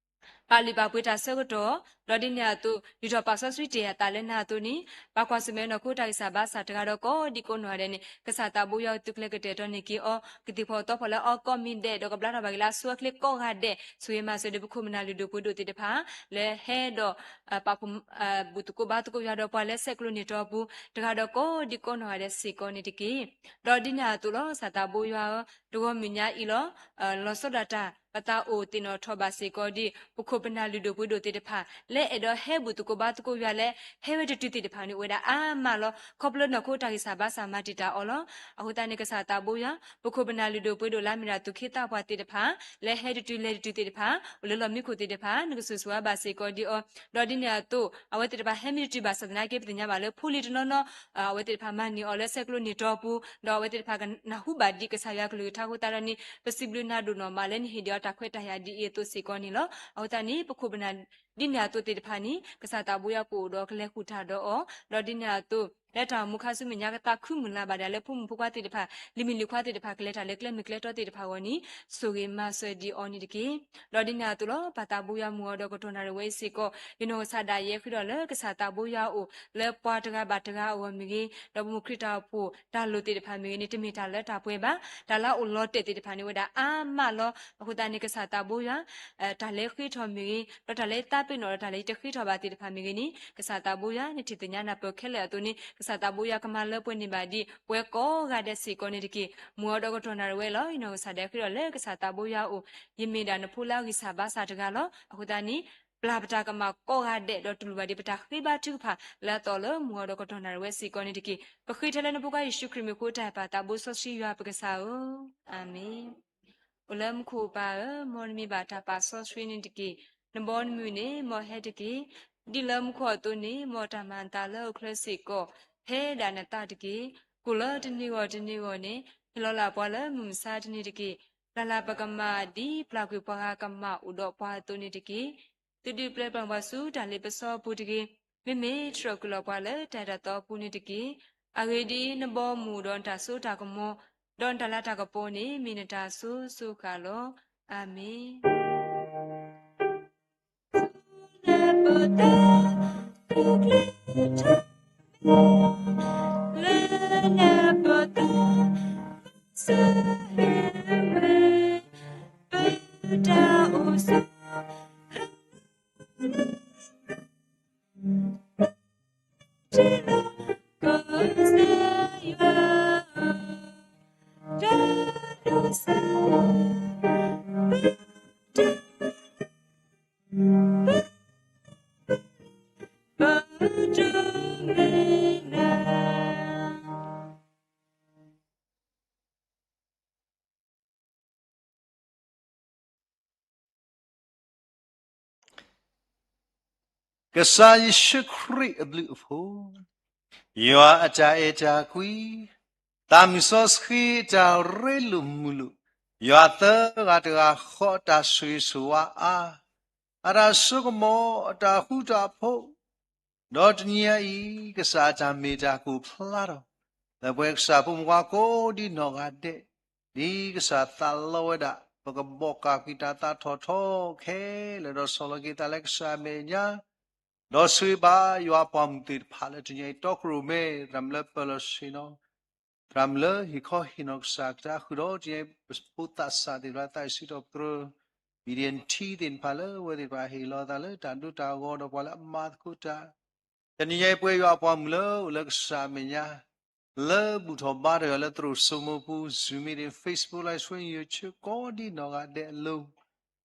ပာ်လုၢ်ပာ်ပှ့ၤတၢ်ဆၢကတီၢ် ဒီးဒ်န့ၣ်အသိး လုၢ်ထီၣ်ပာ်စီဆှံတ့ၢ်အသးလၢနၤအသိးန့ၣ် ပှၤကွၢ်ဆၢၣ်မဲာ်နီၢ်ခိတၢ်ဂံၢ်စၢ်ဘါစၢ်တဂၤဒီးကိးဒံးကိးနီၢ်ဂၤဒဲးန့ၣ် ကစၢ်သးဘိယွၤသုးကျဲၤကတဲာ်ကတီၤန့ၢ်က့ၤအီၤ ကသ့ၣ်ဖီၣ်သီဖီၣ်လၢအီၤကိးမံၤဒဲး ဒီးကဘျါထီၣ်ဘၣ်က့ၤလၢအဆိအချ့ကိးဂၤဒဲး ဆိၣ်ဂ့ၤမၤစၢၤဒီးပခိၣ်ပနၢ်လုၢ်ဒိၣ်ပှ့ၤဒိၣ်သ့ၣ်တဖၣ် လၢဟဲဒီး ပာ်ဖှိၣ် ဘူၣ်သကိးဘါသကိးယွၤဒီးပှၤလၢဆဲးကျိးန့ၢ်တီပူၤ တဂၤဒီးကိးဒံးကိးနီၢ်ဂၤဒဲးစ့ၢ်ကီးန့ၣ်တက့ၢ်. ဒီးဒ်န့ၣ်အသိးလီၤ ကစၢ်သးဘိယွၤဧၢ, တဂီၤမုၢ်ညါအံၤလီၤ လီၤဆီဒၣ်တၢ် ပသးအိၣ်သ့ၣ်နီၣ်ထီၣ်ဘၣ်စ့ၢ်ကီးဒ် ပခိၣ်ပနၢ်လုၢ်ဒိၣ်ပှ့ၤဒိၣ်သ့ၣ်တဖၣ် လၢအဲၣ်ဒိးဟဲဘူၣ်သကိးဘါသကိးယွၤလၢ ဟဲဝဲတတုၤသ့ၣ်တဖၣ်န့ၣ် အိၣ်ဝဲဒၣ်အါမးလီၤ. ခီဖျိနီၢ်ခိတၢ်ဂံၢ်စၢ်ဘါစၢ်မၤတံာ်တာ်အီၤလီၤ. အဃိသတးန့ၣ် ကစၢ်သးဘိယွၤ ပခိၣ်ပနၢ်လုၢ်ဒိၣ်ပှ့ၤဒိၣ်လၢအမ့ၢ်ဒၣ်သူၣ်က့သးပှၢ်သ့ၣ်တဖၣ် လၢဟဲတတုၤလဲၤတတုၤသ့ၣ်တဖၣ် အိၣ်လၢလီၢ်မံခိၣ်သ့ၣ်တဖၣ် နကစိာ်ဆှၢဘၣ်စ့ၢ်ကီးဒံးအီၤ ဒီးဒ်န့ၣ်အသိး အဝဲသ့ၣ်တဖၣ်ဟဲမ့ၢ်တတုၤဘၣ်ဆၣ်သနာ်က့ ပသ့ၣ်ညါဘၣ်လၢဖိလံၤတနီၤနီၤ အဝဲသ့ၣ်တဖၣ်မၤန့ၢ်အီၤလၢဆဲးကျိးန့ၢ်တီပူၤ ဒီးအဝဲသ့ၣ်တဖၣ်ကနၢ်ဟူဘၣ်ဒံးကစၢ်ယွၤကလုၢ်ကထါအဃိသတးဒီးန့ၣ် ပစံးဘျုးနၤဒိၣ်နီၢ်မးလၢနဟ့ၣ်ဒံးအီၤတၢ်ခွဲးတၢ်ယာ်ဒ်အံၤအသိးစ့ၢ်ကီးန့ၣ်လီၤ. အဃိသတးန့ၣ် ပခိၣ်ပနၢ် ဒ်န့ၣ်အသိးသ့ၣ်တဖၣ်န့ၣ် ကစၢ်သးဘိယွၤကအိၣ်ဒီးကလဲၤဃုာ်တၢ်ဒီးအီၤ ဒီးဒ်န့ၣ်အသိး လၢတၢ်အိၣ်မူခါဆူမဲာ်ညါကသးခုမုၢ်လၢ်ဘၣ်ဒၣ်လၢဖိမုၣ်ဖိခွါသ့ၣ်တဖၣ် လံၤမုၣ်လံၤခွါသ့ၣ်တဖၣ် ကလဲၤတၢ်လၢကျဲမုၢ်ကျဲတီသ့ၣ်တဖၣ်အဂီၢ်န့ၣ် ဆိၣ်ဂ့ၤမၤစၢၤဒံးအီၤန့ၣ်တက့ၢ်. ဒီးဒ်န့ၣ်အသိးလီၤ ပၢ်သးဘိယွၤမုၢ်အီၤဒီးကတီၢ်နၣ်ရံၣ်ဝဲအံၤစ့ၢ်ကီး ယနီၢ်ကစၢ်ဒၣ်ယဲဃ့ထီၣ်လၢကစၢ်သးဘိယွၤအအိၣ် လၢပှၤတဂၤဘၣ်တဂၤအဂီၢ်မ့ၢ်ဂ့ၤ ဒီးပမိၢ်ခရံာ်တၢ်အိၣ်ဖှိၣ်တၢ်လိၣ်သ့ၣ်တဖၣ်မ့ၢ်ဂ့ၤန့ၣ် တမ့ၢ်တၢ်လၢတၢ်ပှဲၤဘၣ်. တၢ်လၢအအိၣ်လီၤတဲာ်သ့ၣ်တဖၣ်န့ၣ် အိၣ်ဝဲဒၣ်အါမးလီၤ. အဃိသတးန့ၣ် ကစၢ်သးဘိယွၤ တၢ်လၢယဃ့ထီၣ်မ့ၢ်ဂ့ၤ ဒီးတၢ်လၢယသးပ့ၤနီၣ်ဒီးတၢ်လၢယတဃ့ထီၣ်ဘၣ်သ့ၣ်တဖၣ်မ့ၢ်ဂ့ၤန့ၣ် ကစၢ်သးဘိယွၤ နထံၣ်သ့ၣ်ညါနၢ်ပၢၢ်ခဲလၢာ်အသိးန့ၣ် ကစၢ်သးဘိယွၤကမၤလၢပှဲၤန့ၢ်ဘၣ်ဒံး ပဝဲကိးဂၤဒဲးစ့ၢ်ကီးန့ၣ်တက့ၢ်. မုၢ်အီၤဒီးကတီၢ်နၣ်ရံၣ်ဝဲလီၤ. ယနီၢ်ကစၢ်ဒၣ်ယဲဃ့ထီၣ်လၢကစၢ်သးဘိယွၤအအိၣ် ယမ့ၢ်ဒၣ်နဖိလၢအဂံၢ်စၢ်ဘါစၢ်တဂၤလီၤ. အဃိသတးန့ၣ် ပျၢ်ပတၢ်ကမၣ်ကိးဂၤဒဲး ဒီးတူၢ်လိာ်ဘၣ်ဒံးပတၢ်ဃ့ဘါထုကဖၣ် လၢအသီၣ်လၢမုၢ်အီၤဒီးကတီၢ်နၣ်ရံၣ်ဝဲစ့ၢ်ကီးန့ၣ်တက့ၢ်. ပဃ့ထဲလၢနဖိခွါယ့ၣ်ၡူးခရံာ်မံၤအဃိတၢ်အဲၣ်ပၢ်သးဘိစီဆှံယွၤပကစၢ်ဧၢ, အၤမ့ၣ်. အိၣ်လၢမူခိၣ်ပၢ်ဧၢ, မ်နမံၤဘၣ်တၢ်ပာ်စီဆှံန့ၣ်တက့ၢ်. နဘီနမုၢ်န့ၣ် မ်ဟဲတက့ၢ်. ဒ်လၢမူခိၣ်အသိးန့ၣ် မ်တၢ်မၤအသးလၢအချၢစ့ၢ်ကီး ဟဲဒၣ်နသးတက့ၢ်. ကိၣ်လၢတနံၤဂီၢ်တနံၤဂီၢ်န့ၣ် ဟ့ၣ်လီၤလၢ်ပှၤလၢမုၢ်မဆါတနံၤတက့ၢ်. ပျၢ်လၢ်ပကမၣ်ဒ်ပျၢ်ကွံာ်ပှၤဂၤကမၣ်အိၣ်ဒီးပှၤအသိးန့ၣ်တက့ၢ်. သုဒုးပျဲပျၢ်ပှၤဆူတၢ်လ့ပစီအပူၤတဂ့ၤ. မ့မ့ၢ်တြီၢ်ကွံာ်လီၤပှၤလၢတၢ်အဲၣ်တၢ်သီအပူၤန့ၣ်တက့ၢ်. အဂ့ၢ်ဒ်အံၤ, နဘီမုၢ်ဒီးနတၢ်စိတၢ်ကမီၤ, ဒီးနတၢ်လၤတၢ်ကပီၤန့ၣ် မ့ၢ်နတၢ်စိၤစိၤဃၣ်လီၤ. အၤမ့ၣ်. ယွၤအတၢ်အဲၣ်တၢ်ကွံ, သးမုၢ်စီဆှံအတၢ်ရ့လိာ်မုာ်လိာ်, ယွၤသၢဂၤတဂၤဃီအတၢ်ဆိၣ်ဂ့ၤဆိၣ်ဝါအါ, အတၢ်စိကမီၤအတၢ်ဃူတၢ်ဖိး, ဒီးတနံၤညါအံၤ ကစၢ်အတၢ်မ့ၢ်တၢ်ကအိၣ်ဖျါထီၣ် လၢပဝဲကစၢ်ဖိမုၣ်ဖိခွါကိးဒံနီၢ်ဂၤဒဲး, ဒ်ကစၢ်သးလီဝဲဒၣ် ပကဘီၣ်ကၢ်ကွံာ်တၢ်သးထီၣ်ထီခဲလၢာ် ဒီးဆီၣ်လီၤက့ၤသးလၢကစၢ်အမဲာ်ညါ, ဒီးဆိၣ်ဂ့ၤဘၣ်ယွၤအပှၤမုၣ်သ့ၣ်တဖၣ်လၢတနံၤညါအံၤ တီခိၣ်ရိၣ်မဲ သရၣ်မုၣ်လၢပၢၢ်လီၤဆ့ၣ်နီၤ သရၣ်မုၣ်လၢဟ့ၣ်ခီဟ့ၣ်နီၤကစၢ်ကလုၢ်ကထါ ဃုာ်ဒီးတနံၤညါအံၤ ပဖိသးစၢ်သ့ၣ်တဖၣ် သးအုးစံးထီၣ်ပတြၢၤ မံၤဒံယၣ်ထံသ့ၣ်တဖၣ်လၢ အဝဲသ့ၣ်တဖၣ်ဟ့ၣ်လီၤသးလၢတၢ်ဒိတၢ်ဂီၤ ဒီးပှၤလၢအမၤသကိးတၢ်, တနံၤညါအံၤ ပဝဲယွၤအပှၤမုၣ်လၢအိၣ်လၢကစၢ်အမဲာ်ညါ လၢဘူၣ်ထီၣ်ဘါထီၣ်ယွၤလၢသရိာ်စိမိပူၤ Zoom meeting, Facebook Live Stream, YouTube ကိးဒံနီၢ်ဂၤဒဲးအလိၤ,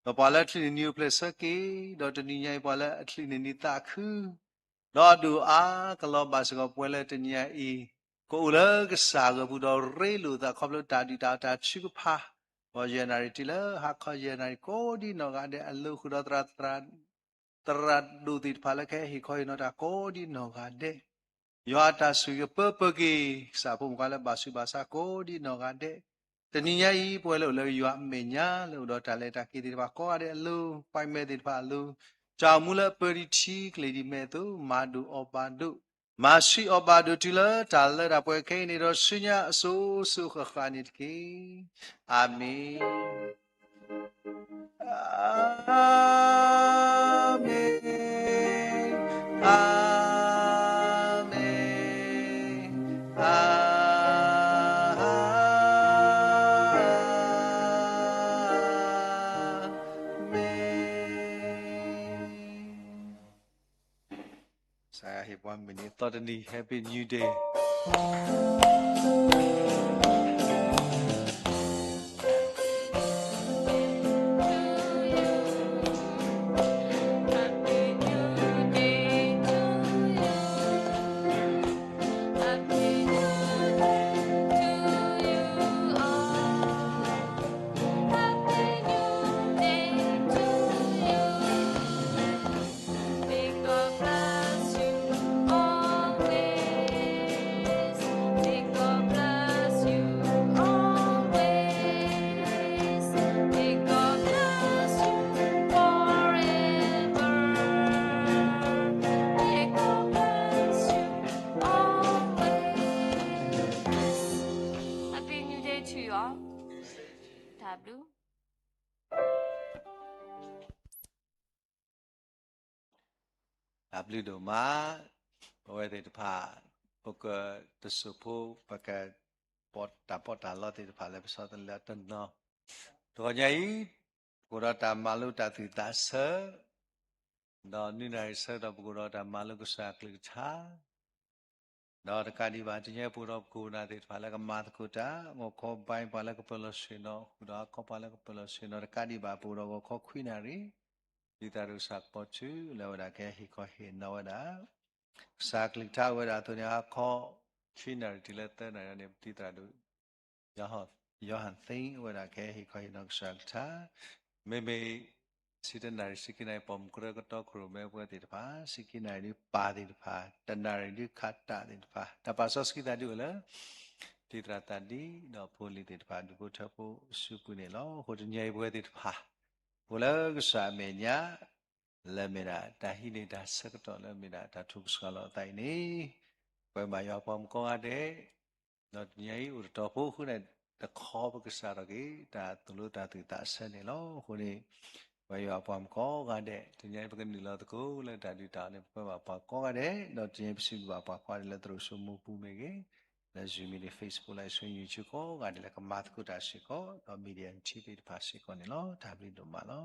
ဒီးပှၤလၢအချုးန့ၢ်နံၤအိၣ်ဖျဲၣ်ဆၢက့ၤ, ဒီးတနံၤညါအံၤ ပှၤလၢအချုးန့ၢ်နံၤသးခု ဒီးအဒိၣ်အါကလီၤဘၣ်စ့ၢ်ကီးပဝဲလၢတနံၤညါအံၤ ကအိၣ်လၢကစၢ်အဂီၢ်ပူၤ ဒီးရ့လိာ်သးခီဖျိတၢ်ဒုၣ်တၢ်အီၣ်တၢ်ထုကဖၣ်, ပှၤယဲၢ်နၣ်ရံၣ်တုၤလၢဟါခီယဲၢ်နၣ်ရံၣ် ကိးဒံနီၢ်ဂၤဒဲးအလိၤ ဃုာ်ဒီးသရၣ် သရၣ်ဒိၣ်သ့ၣ်တဖၣ်လၢကဟဲဟ့ၣ်ခီဟ့ၣ်နီၤတၢ်ကိးဒံနီၢ်ဂၤဒဲး, ယွၤအတၢ်ဆိၣ်ဂ့ၤကပၢပၢက့ၤ ကစၢ်ဖိမုၣ်ဖိခွါလၢဘၣ်ဆူးဘၣ်ဆါကိးဒံနီၢ်ဂၤဒဲး, တနံၤညါအံၤ ပဝဲလၢအိၣ်လၢယွၤအမဲာ်ညါ လၢအိၣ်ဒီးတၢ်လဲၤတၢ်က့ၤသ့ၣ်တဖၣ်ကိးဂၤဒဲးအလိၤ, ပှၤမဲာ်သ့ၣ်တဖၣ်အလိၤ, တၢ်အိၣ်မူလၢအပၢဒံးထံကလ့ၤဒံးမဲာ်အသိး မၤဒိၣ်အီၣ်ဘၣ်ဒိၣ်, မၤဆံးအီၣ်ဘၣ်ဒိၣ်တုၤလၢတၢ်လၢတၢ်ပှဲၤခဲအံၤန့ၣ်ဒီးဆူညါအစိၤစိၤဃၣ်ဃၣ်န့ၣ်တက့ၢ်. အၤမ့ၣ်. အၤမ့ၣ်, အၤမ့ၣ်, အၤမ့ၣ်. ကစၢ်ယွၤဟ့ၣ်ပှၤမုၢ်နံၤအသီတနံၤ Happy New Day. Happy New Day to you all. တၢ်ဘျုး တၢ်ဘျုးဒိၣ်မး, ပဝဲသ့ၣ်တဖၣ် ပကတစိၢ်ဖိ ပက တၢ်ပီးတၢ်လီသ့ၣ်တဖၣ်လၢပဆီတလဲတနီၤ, တဂီၤညါအံၤ ပကအိၣ်ဒီးတၢ်မၤလိတၢ်သူၣ်သးဆၢ ဒီးနွံနၣ်ရံၣ်ဆၢကတီၢ် ပကအိၣ်ဒီးတၢ်မၤလိကစၢ်အကလုၢ်ကထါ ဒီးတကးဒံးဘၣ် တနံၤညါအံၤ ပအိၣ်ဒီးပခိၣ်ပနၢ်သ့ၣ်တဖၣ်လၢကမၤသကိးတၢ်, ဂီၤခီဘါအံၤ ပှၤလၢကပၢၤလီၤဆ့ၣ်နီၤ, ဃုာ်ဒီးဟါခီ ပှၤလၢကပၢၤလီၤဆ့ၣ်နီၤ, တကးဒံးဘၣ် ပအိၣ်ဒီးဂီၤခီခွံနၣ်ရံၣ် ဒ်သိးဒီးကစၢ်ကပီၤထူလၢအဝဲဒၣ်ကဟဲဟ့ၣ်ခီဟ့ၣ်နီၤဝဲဒၣ် ကစၢ်အကလုၢ်ကထါဝဲဒၣ်အသိးန့ၣ် ဟါခီ ခံနၣ်ရံၣ်တုၤလၢသၢနၣ်ရံၣ်န့ၣ် ပဒိၣ်သရၣ်ဒိၣ် ယိၤဟၣ်သ့ အဝဲဒၣ်ကဟဲဟ့ၣ်ခီဟ့ၣ်နီၤကစၢ်အကလုၢ်ကထါ, မ့မ့ၢ် ဆံတၢနၣ်ရံၣ် ဆံခံနၣ်ရံၣ် ပိာ်မုၣ်ကရၢကတီခိၣ်ရိၣ်မဲပဝဲသ့ၣ်တဖၣ်, ဆံခံနၣ်ရံၣ်ဒုးပၢ်သ့ၣ်တဖၣ်, တနၣ်ရံၣ်ဒုးခးတၢ်သ့ၣ်တဖၣ်, တၢ်ပာ်စီဆှံသးဒုးအိၣ်လၢ ဒ်သရၣ်သးဒံ ဒီးဖိလံၤသ့ၣ်တဖၣ် ဒူၣ်ဖိထၢဖိအစုပူၤန့ၣ်လီၤ. အဃိတနံၤအံၤပဝဲသ့ၣ်တဖၣ် အိၣ်လၢကစၢ်အမဲာ်ညါ လၢမ့ၢ်ဒၣ်တၢ်ဟံးန့ၢ်တၢ်ဆၢကတီၢ်လၢမ့ၢ်ဒၣ်တၢ်ထုကဖၣ်လီၤအသးအံၤန့ၣ်, ပဝဲဘၣ်ယွၤအပှၤမုၣ်ကိးဂၤဒဲး, ဒီးတနံၤအံၤအိၣ်တတီၤဖိအဃိန့ၣ် တခီပကစးထီၣ်က့ၤ တၢ်သိၣ်လိသးသူၣ်သးဆၢန့ၣ်လီၤ. အဃိန့ၣ် ပဝဲယွၤအပှၤမုၣ်ကိးဂၤဒဲး တနံၤအံၤပကနုာ်လီၤသကိးလၢတၢ်ဒုးတၢ်အီၣ်န့ၣ် ပဝဲဘၣ်ပှၤကိးဂၤဒဲး, ဒီးတနံၤအံၤပစံးဘျုးဘၣ်ပှၤကိးဂၤဒဲးလၢသရိာ်စိမိပူၤမ့ၢ်ဂ့ၤ, လၢ Zoom meeting, Facebook Live Stream, YouTube ကိးဂၤဒဲးလၢကမၤသကိးတၢ်စ့ၢ်ကီး, ဒီး Media ထံသ့ၣ်တဖၣ်စ့ၢ်ကီးန့ၣ်လီၤ. တၢ်ဘျုးဒိၣ်မးလီၤ.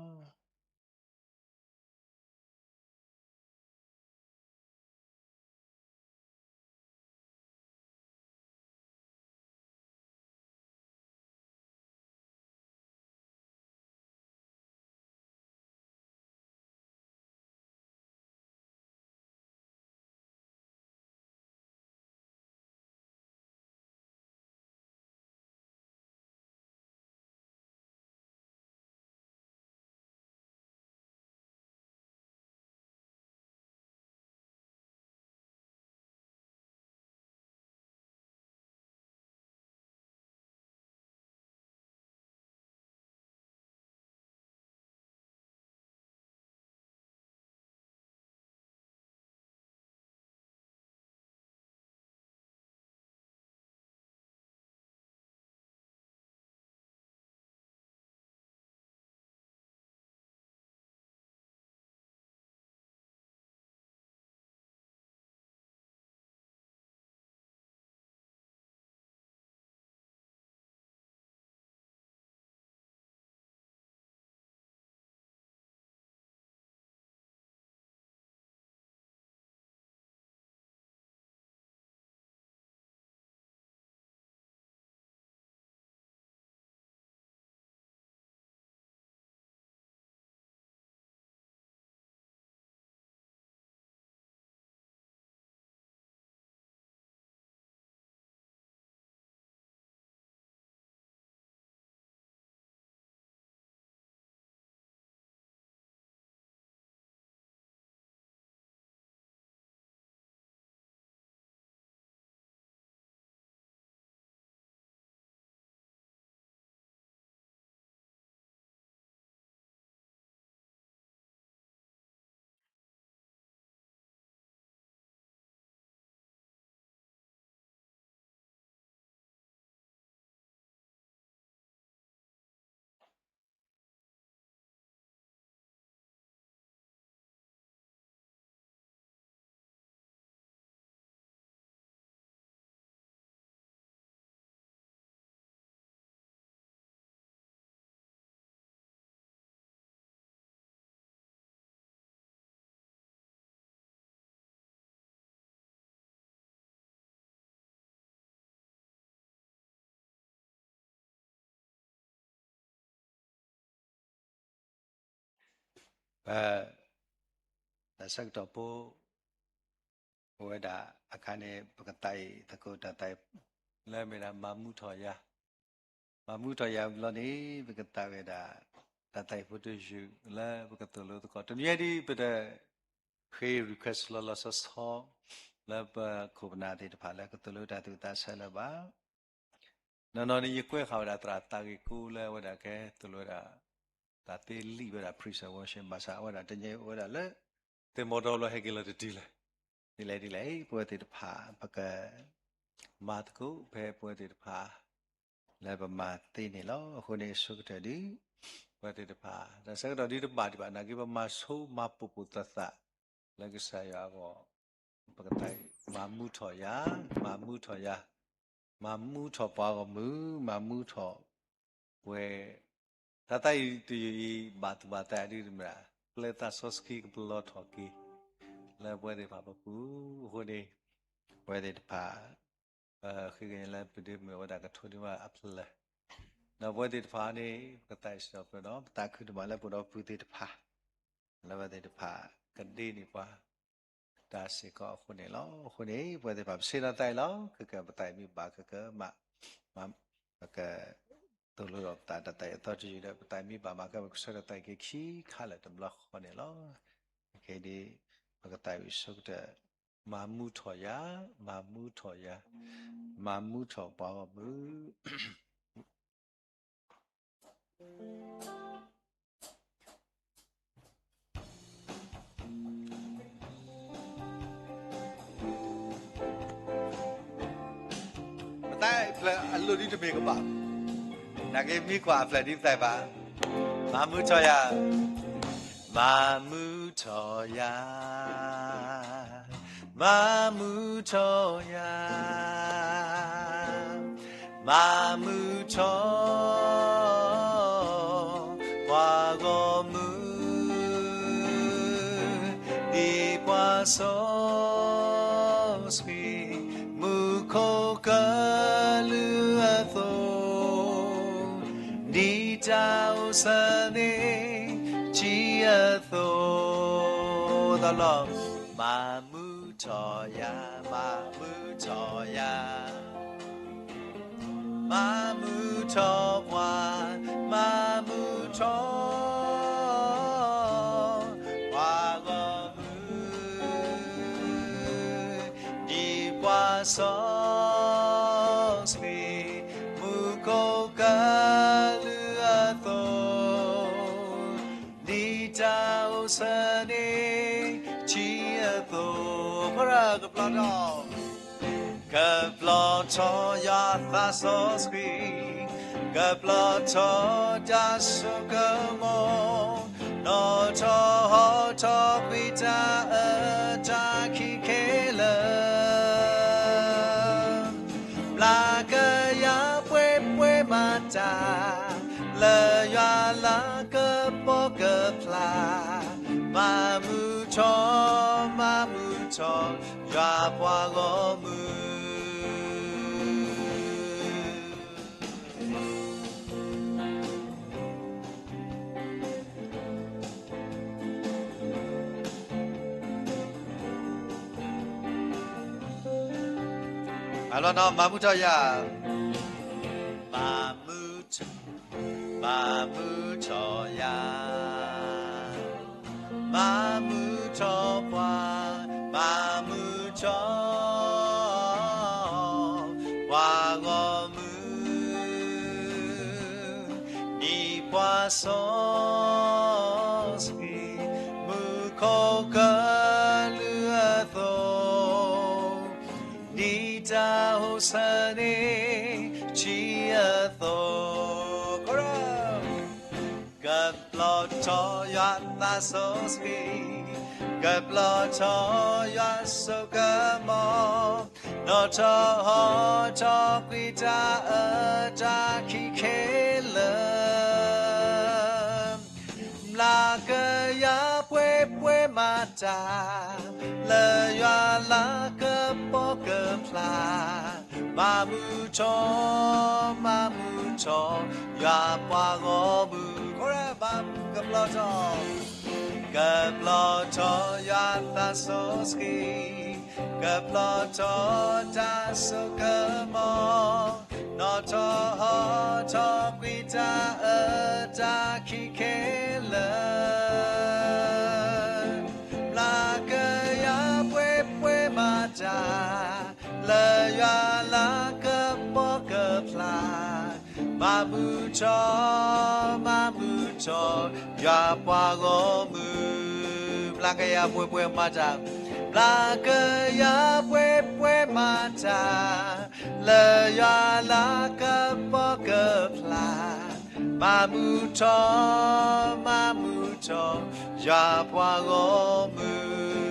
တၢ်ဆၢကတီၢ်ဖိ အိၣ်ဝဲဒၣ်အခါန့ၣ် ပကသးအံၤသကိးတၢ်သးအံၤ လၢမ့ၢ်ဒၣ်မၤမူထီၣ်ယၤ, မၤမူထီၣ်ယၤဘျီန့ၣ် ပကသးဝဲဒၣ် တၢ်သးအံၤဖိတယုၢ်လၢပကသိၣ်လိသကိး တနံၤအံၤဒ်ပတ ဃ့ request လီၤလီၤဆီဆီ လၢပခိၣ်ပနၢ်သ့ၣ်တဖၣ်လၢကသိၣ်လိတၢ်သူၣ်ဝဲသးဆၢလၢၤဘၣ်. နီၢ်နီၢ်န့ၣ် ယကွဲးဃာ်ဝဲဒၣ်သရၣ်သးဂ့ၢ်ကိလၢဝဲဒၣ်ကဲသိၣ်လိဝဲဒၣ် တၢ်သ့လံာ်ဝဲဒၣ် praise and worship ဘၣ်ဆၣ်ဝဲဒၣ်တနံၤအံၤအိၣ်ဝဲဒၣ်လၢ သ့ၣ်မီၤတီၤဘျီဟဲက့ၤလီၤတတုၤလၢၤ. ဒ်လဲၣ်ဒ်လဲၣ် ပဝဲသ့ၣ်တဖၣ် ပက မၤသကိးဖဲပဝဲသ့ၣ်တဖၣ် လၢပမၤသ့န့ၣ်လီၤ. အဃိန့ၣ် အဆိကတၢၢ်ဒ် ပဝဲသ့ၣ်တဖၣ် တၢ်ဆၢကတီၢ်ဒ်တဘၣ်ဒံးဘၣ် နာ်က့ပမၤဆိမၤပိာ်ပိာ်သၣ်သၣ် လၢကစၢ်ယွၤအဂီၢ် ပကသးအံၤ မၤမူထီၣ်ယၤ, မၤမူထီၣ်ယၤ, မၤမူထီၣ်ပှၤဂီၢ်မုၢ်, မၤမူထီၣ်ပဝဲ တၢ်သးအံၤတယုၢ်အံၤ ဘၣ်သူၣ်ဘၣ်သးဒ်တမ့ၢ် ပျဲသးစီဆှံကပလီၢ်ထီၣ်က့ၤ လၢပဝဲသ့ၣ်တဖၣ်ပပူၤအဃိန့ၣ် ပဝဲသ့ၣ်တဖၣ် ဃ့ကညးလၢပဒုးမုာ်ဝဲဒၣ်ကထိဒံးမးအဖျၢၣ် ဒီးပဝဲသ့ၣ်တဖၣ်န့ၣ် ပကသးအံၤစံးထီၣ်ပတြၢၤဒီး ပသးခုဒိၣ်မးလၢပဒီပုၢ်ဝဲၢ်သ့ၣ်တဖၣ် လၢပဝဲသ့ၣ်တဖၣ် ကဒ့န့ၢ်ပှၤ တၢ်စ့ၢ်ကီးအဃိန့ၣ်လီၤ. အဃိန့ၣ် ပဝဲသ့ၣ်တဖၣ် ပဆၢလီၤသးအံၤလီၤ. ခဲကနံၣ် ပသးအံၤမ့ၢ်ဘၣ်ခဲကနံၣ်မး ပက သိၣ်လိဒီးပသးတၢ်သးအံၤအသီတယုၢ်ဒီး ပသးအံၤမ့ၢ်ဘၣ်မးခဲ ပကဆၢထၢၣ်သးအံၤက့ၤခံခါလၢာ်တဘျီဃီန့ၣ်လီၤ. ခဲဒ် ပကသးအံၤဆိကတၢၢ် မၤမူထီၣ်ယၤ, မၤမူထီၣ်ယၤ, မၤမူထီၣ်ပှၤဂီၢ်မုၢ် ပသးအံၤအဖျၢၣ်အလိၣ်ဒ်တမ့ၢ်ကဘၣ်, နာ်က့မ့ၢ်ကွၢ်အဖျၢၣ်ဒ်ပသးအံၤဘၣ်, မၤမူထီၣ်ယၤ, မၤမူထီၣ်ယၤ, မၤမူထီၣ်ယၤ, မၤမူထီၣ် ပှၤဂီၢ်မုၢ် ဒ်ပှၤစီဆှံ မူခိၣ်ကလူးအသိး, ဒ်တၢ်အိၣ်ဆၢန့ၣ် ထံအသိး, တလီၤ, မၤမူထီၣ်ယၤ, မၤမူထီၣ်ယၤ မၤမူထီၣ်ပှၤ, မၤမူထီၣ် ပှၤဂီၢ်မုၢ်, ဒ်ပှၤစီဆှံ မူခိၣ်ကလူးအသိး, ဒ်တၢ်အိၣ်ဆၢန့ၣ် ထံအသိး, ကပျီထီၣ် ကပျီထီၣ်ယွၤသးစီဆှံ, ကပျီထီၣ်တၢ်စိကမီၤ, နီၣ်ထီၣ်ဟီၣ်ထီၣ်ကွံာ်တၢ်အၢတၢ်ခံခဲလၢာ်, ဘျါကယၤပှဲၤပှဲၤမၤတၢ်, လၢယွၤလၤကပီၤကဖျါ, မၤမူထီၣ်, မၤမူထီၣ် ယွၤပှၤဂီၢ်မုၢ်. အလီၤနီၤ မၤမူထီၣ်ယၤ, မၤမူထီၣ်, မၤမူထီၣ်ယၤ မၤမူထီၣ်ပှၤ, မၤမူထီၣ် ပှၤဂီၢ်မုၢ်, ဒ်ပှၤစီဆှံ မူခိၣ်ကလူးအသိး, ဒ်တၢ်အိၣ်ဆၢန့ၣ် ထံအသိး, ကပျီထီၣ် ယွၤသးစီဆှံ, ကပျီထီၣ် ယွၤစိကမီၤ, နီၣ်ထီၣ်ဟီၣ်ထီၣ်ကွံာ် တၢ်အၢတၢ်ခံခဲလၢာ်, ဘျါကယၤပှဲၤပှဲၤမၤတၢ်, လၢယွၤလၤကပီၤကဖျါ, မၤမူထီၣ်, မၤမူထီၣ် ယွၤပှၤဂီၢ်မုၢ်, ကပျီထီၣ် ကပျီၢ်ထီၣ်ယွၤသးစီဆှံ, ကပျီၢ်ထီၣ်တၢ်စိကမီၤ, နီၣ်ထီၣ်ဟီၣ်ထီၣ်ကွံာ်တၢ်အၢတၢ်ခံခဲလၢာ်, ဘျါကယၤပှဲၤပှဲၤမၤတၢ် လၢယွၤလၤကပီၤကဖျါ, မၤမုာ်ထီၣ်, မၤမုာ်ထီၣ်, ယွၤပှၤဂီၢ်မုၢ်, ဘျါကယၤပှဲၤပှဲၤမၤတၢ်, ဘျါကယၤပှဲၤပှဲၤမၤတၢ်, လၢယွၤလၤကပီၤကဖျါ, မၤမုာ်ထီၣ်, မၤမုာ်ထီၣ်, ယွၤပှၤဂီၢ်မုၢ်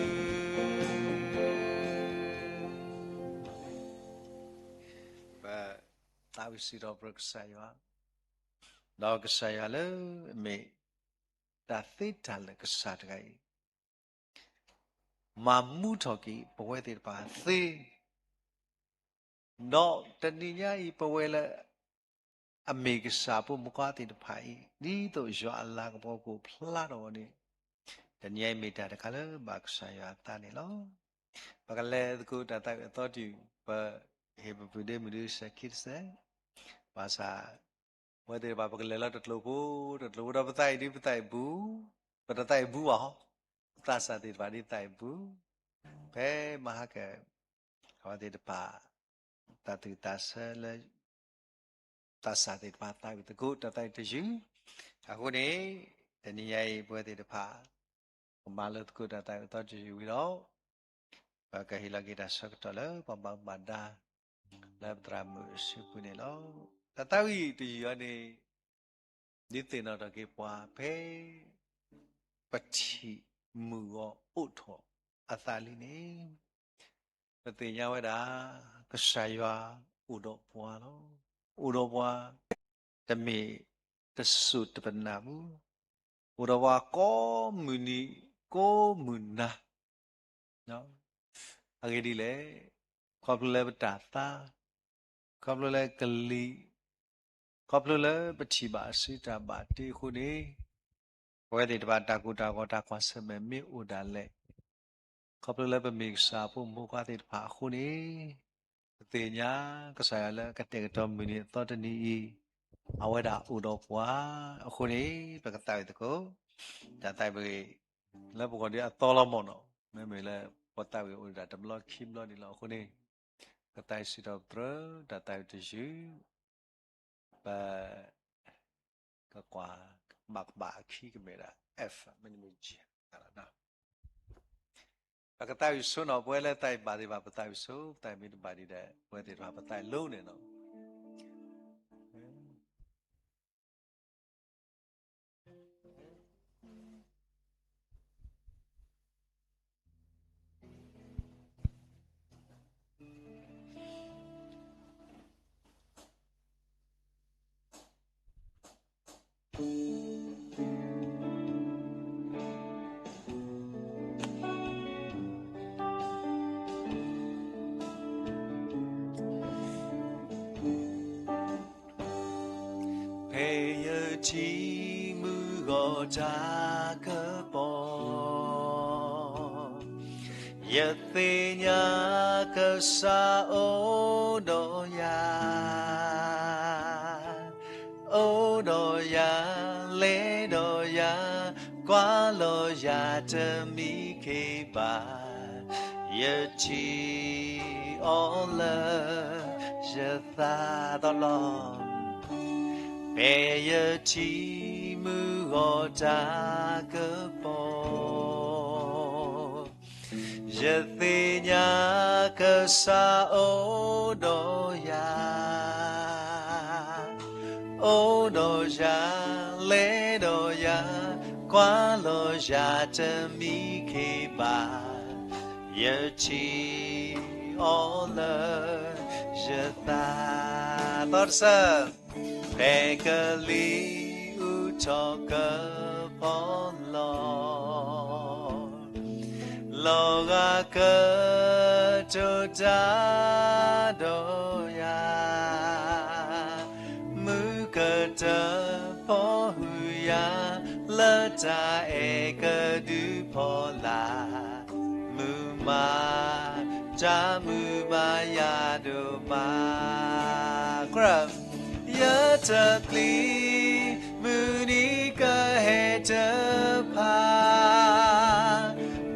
ပသးဝံၣ်စံးထီၣ်ပတြၢၤကစၢ်ယွၤ, ဒီးကစၢ်ယွၤလၢအမ့ၢ်တၢ်သ့တၢ်လၢာ်ကစၢ်တဂၤအံၤ, မၤမူထီၣ်က့ၤပဝဲသ့ၣ်တဖၣ်သ့, ဒီးတနံၤညါအံၤ ပဝဲလၢအမ့ၢ်ကစၢ်ဖိမုၣ်ခွါသ့ၣ်တဖၣ်အံၤ ဒ်သိးယွၤအလၤကပီၤကအိၣ်ဖျါထီၣ်အဂီၢ်န့ၣ်, တနံၤညါအံၤမ့ၢ်တၢ်တခါလၢဘၣ်ကစၢ်ယွၤအသးန့ၣ်လီၤ. ပကလဲၤသကိးတၢ်သးဝံၣ်အသီတယုၢ်, ပဟ့ၣ်ပပုၢ်ဒ့မုၣ်ဒုးစဲၤခံတစဲး, ဘၣ်ဆၣ် ပဝဲသ့ၣ်တဖၣ် ပကလဲၤလၢတကျိၤဖိ, တကျိၤဖိဒီးပသးအံၤဒ်ပသးအံၤဘူး, ပတသးအံၤဘူးဘၣ်, ပသးစၢ်သ့ၣ်တဖၣ်ဒ်သးအံၤဘူး, ဖဲမဟါက အဝဲသ့ၣ်တဖၣ် တၢ်သူၣ်သးဆၢလၢ သးစၢ်သ့ၣ်တဖၣ်သးဝံၣ်သကိးတၢ်သးဝံၣ်တယုၢ်, အဃိန့ၣ် တနံၤညါအံၤ ပဝဲသ့ၣ်တဖၣ် ကမၤလိသကိးတၢ်သးဝံၣ်အသီတယုၢ်ဝံၤဒီး ပကဟ့ၣ်လီၤက့ၤတၢ်ဆၢကတီၢ်လၢပှၤဘၣ်မူဘၣ်ဒါ လၢပသရၣ်မုၣ်အစုပူၤန့ၣ်လီၤ. တၢ်သးဝံၣ်တယုၢ်အံၤန့ၣ် ဒုးသ့ၣ်နီၣ်ထီၣ်က့ၤပှၤဖဲ ပထံၣ်မုၢ်ဂီၤအိၣ်ထီၣ်အသးလံန့ၣ် ပသ့ၣ်ညါဝဲဒၣ် ကစၢ်ယွၤအိၣ်ဒီးပှၤလီၤ. အိၣ်ဒီးပှၤ တမ့ၢ်တစိၢ်တပနၢ်ပူၤ, အိၣ်ဒီးပှၤကိးမုၢ်နံၤကိးမုၢ်နၤ အဂ့ၢ်ဒ်လဲၣ်, ခီဖျိလၢပတၢ်သါ, ခီဖျိလၢကလံၤ, ခီဖျိလၢပထံၣ်ဘၣ်အစုတၢ်ဘၣ်တ့အဃိန့ၣ်, ပဝဲသ့ၣ်တဖၣ်တၢ်ကိၢ်တၢ်ဂီၤတၢ်ကွၢ်ဆၢၣ်မဲာ်မ့ၢ်အိၣ်ဒၣ်လဲာ်, ခီဖျိလၢပမ့ၢ်ကစၢ်ဖိမုၣ်ဖိခွါသ့ၣ်တဖၣ်အဃိန့ၣ်, ပသ့ၣ်ညါ ကစၢ်ယွၤလၢအကတဲာ်ကတီၤမုၢ်နံၤအသီတနံၤအံၤ, အဝဲဒၣ်အိၣ်ဒီးပှၤအဃိန့ၣ် ပကသးဝံၣ်သကိး တၢ်သးဝံၣ် လၢပဂီၢ်ဒ်အသီလီၤမၢ်နီၤ, မ့မ့ၢ်လၢ ပသးဝံၣ်အိၣ်ဒၣ်တဘျီခံဘျီန့ၣ်လီၤ. အဃိန့ၣ် ကသးဝံၣ်စံးထီၣ်ပတြၢၤ တၢ်သးဝံၣ်တယုၢ်, ပ ကကွၢ် ဘၣ်ကဘၣ်အခံကမ့ၢ်ဒၣ် F မ့တမ့ၢ် G လီၤ. ပကသးဝံၣ်ဆိနီၤ, ပဝဲလၢသးအံၤဘၣ်သ့ၣ်တဖၣ် ပသးဝံၣ်ဆိ, ပသးအံၤမ့ၢ်တဘၣ်ဒံးဒီး ပဝဲသ့ၣ်တဖၣ် ပသးအံၤလိၤန့ၣ်လီၤ. ဖဲယထံၣ်မုၢ်ဂီၤတၢ်ကပီၤ, ယသ့ၣ်ညါကစၢ်အိၣ်ဒီးယၤ, အိၣ်ဒီးယၤ, လဲၤဒီးယၤ, ကွၢ်လီၤယၤတမံခ့ဘၣ်, ယထံၣ်အီၤလၢယသး တဘျီ ဖဲယထံၣ်မုၢ်ဂီၤတၢ်ကပီၤ, ယသ့ၣ်ညါကစၢ်အိၣ်ဒီးယၤ, အိၣ်ဒီးယၤ, လဲၤဒီးယၤ, ကွၢ်လီၤယၤတမံခ့ဘၣ်, ယထံၣ်အီၤလၢယသး သီတဆၢ, ဖဲကလံၤအူထီၣ်ကပီၤလီၤ, လီၤဂာ်ကတိၤတၢ်ဒီးယၤ, မုၢ်ကတၢၢ်ဖီၣ်ဟုၣ်ယၤလၢ လၢတၢ်အဲၣ်ကဒုးဖီလာ်, မုာ်မး တၢ်မုာ်ဘၣ်ယၤဒိၣ်မး, ယတပျံၤ မုၢ်နံၤကဟဲတဖၣ်,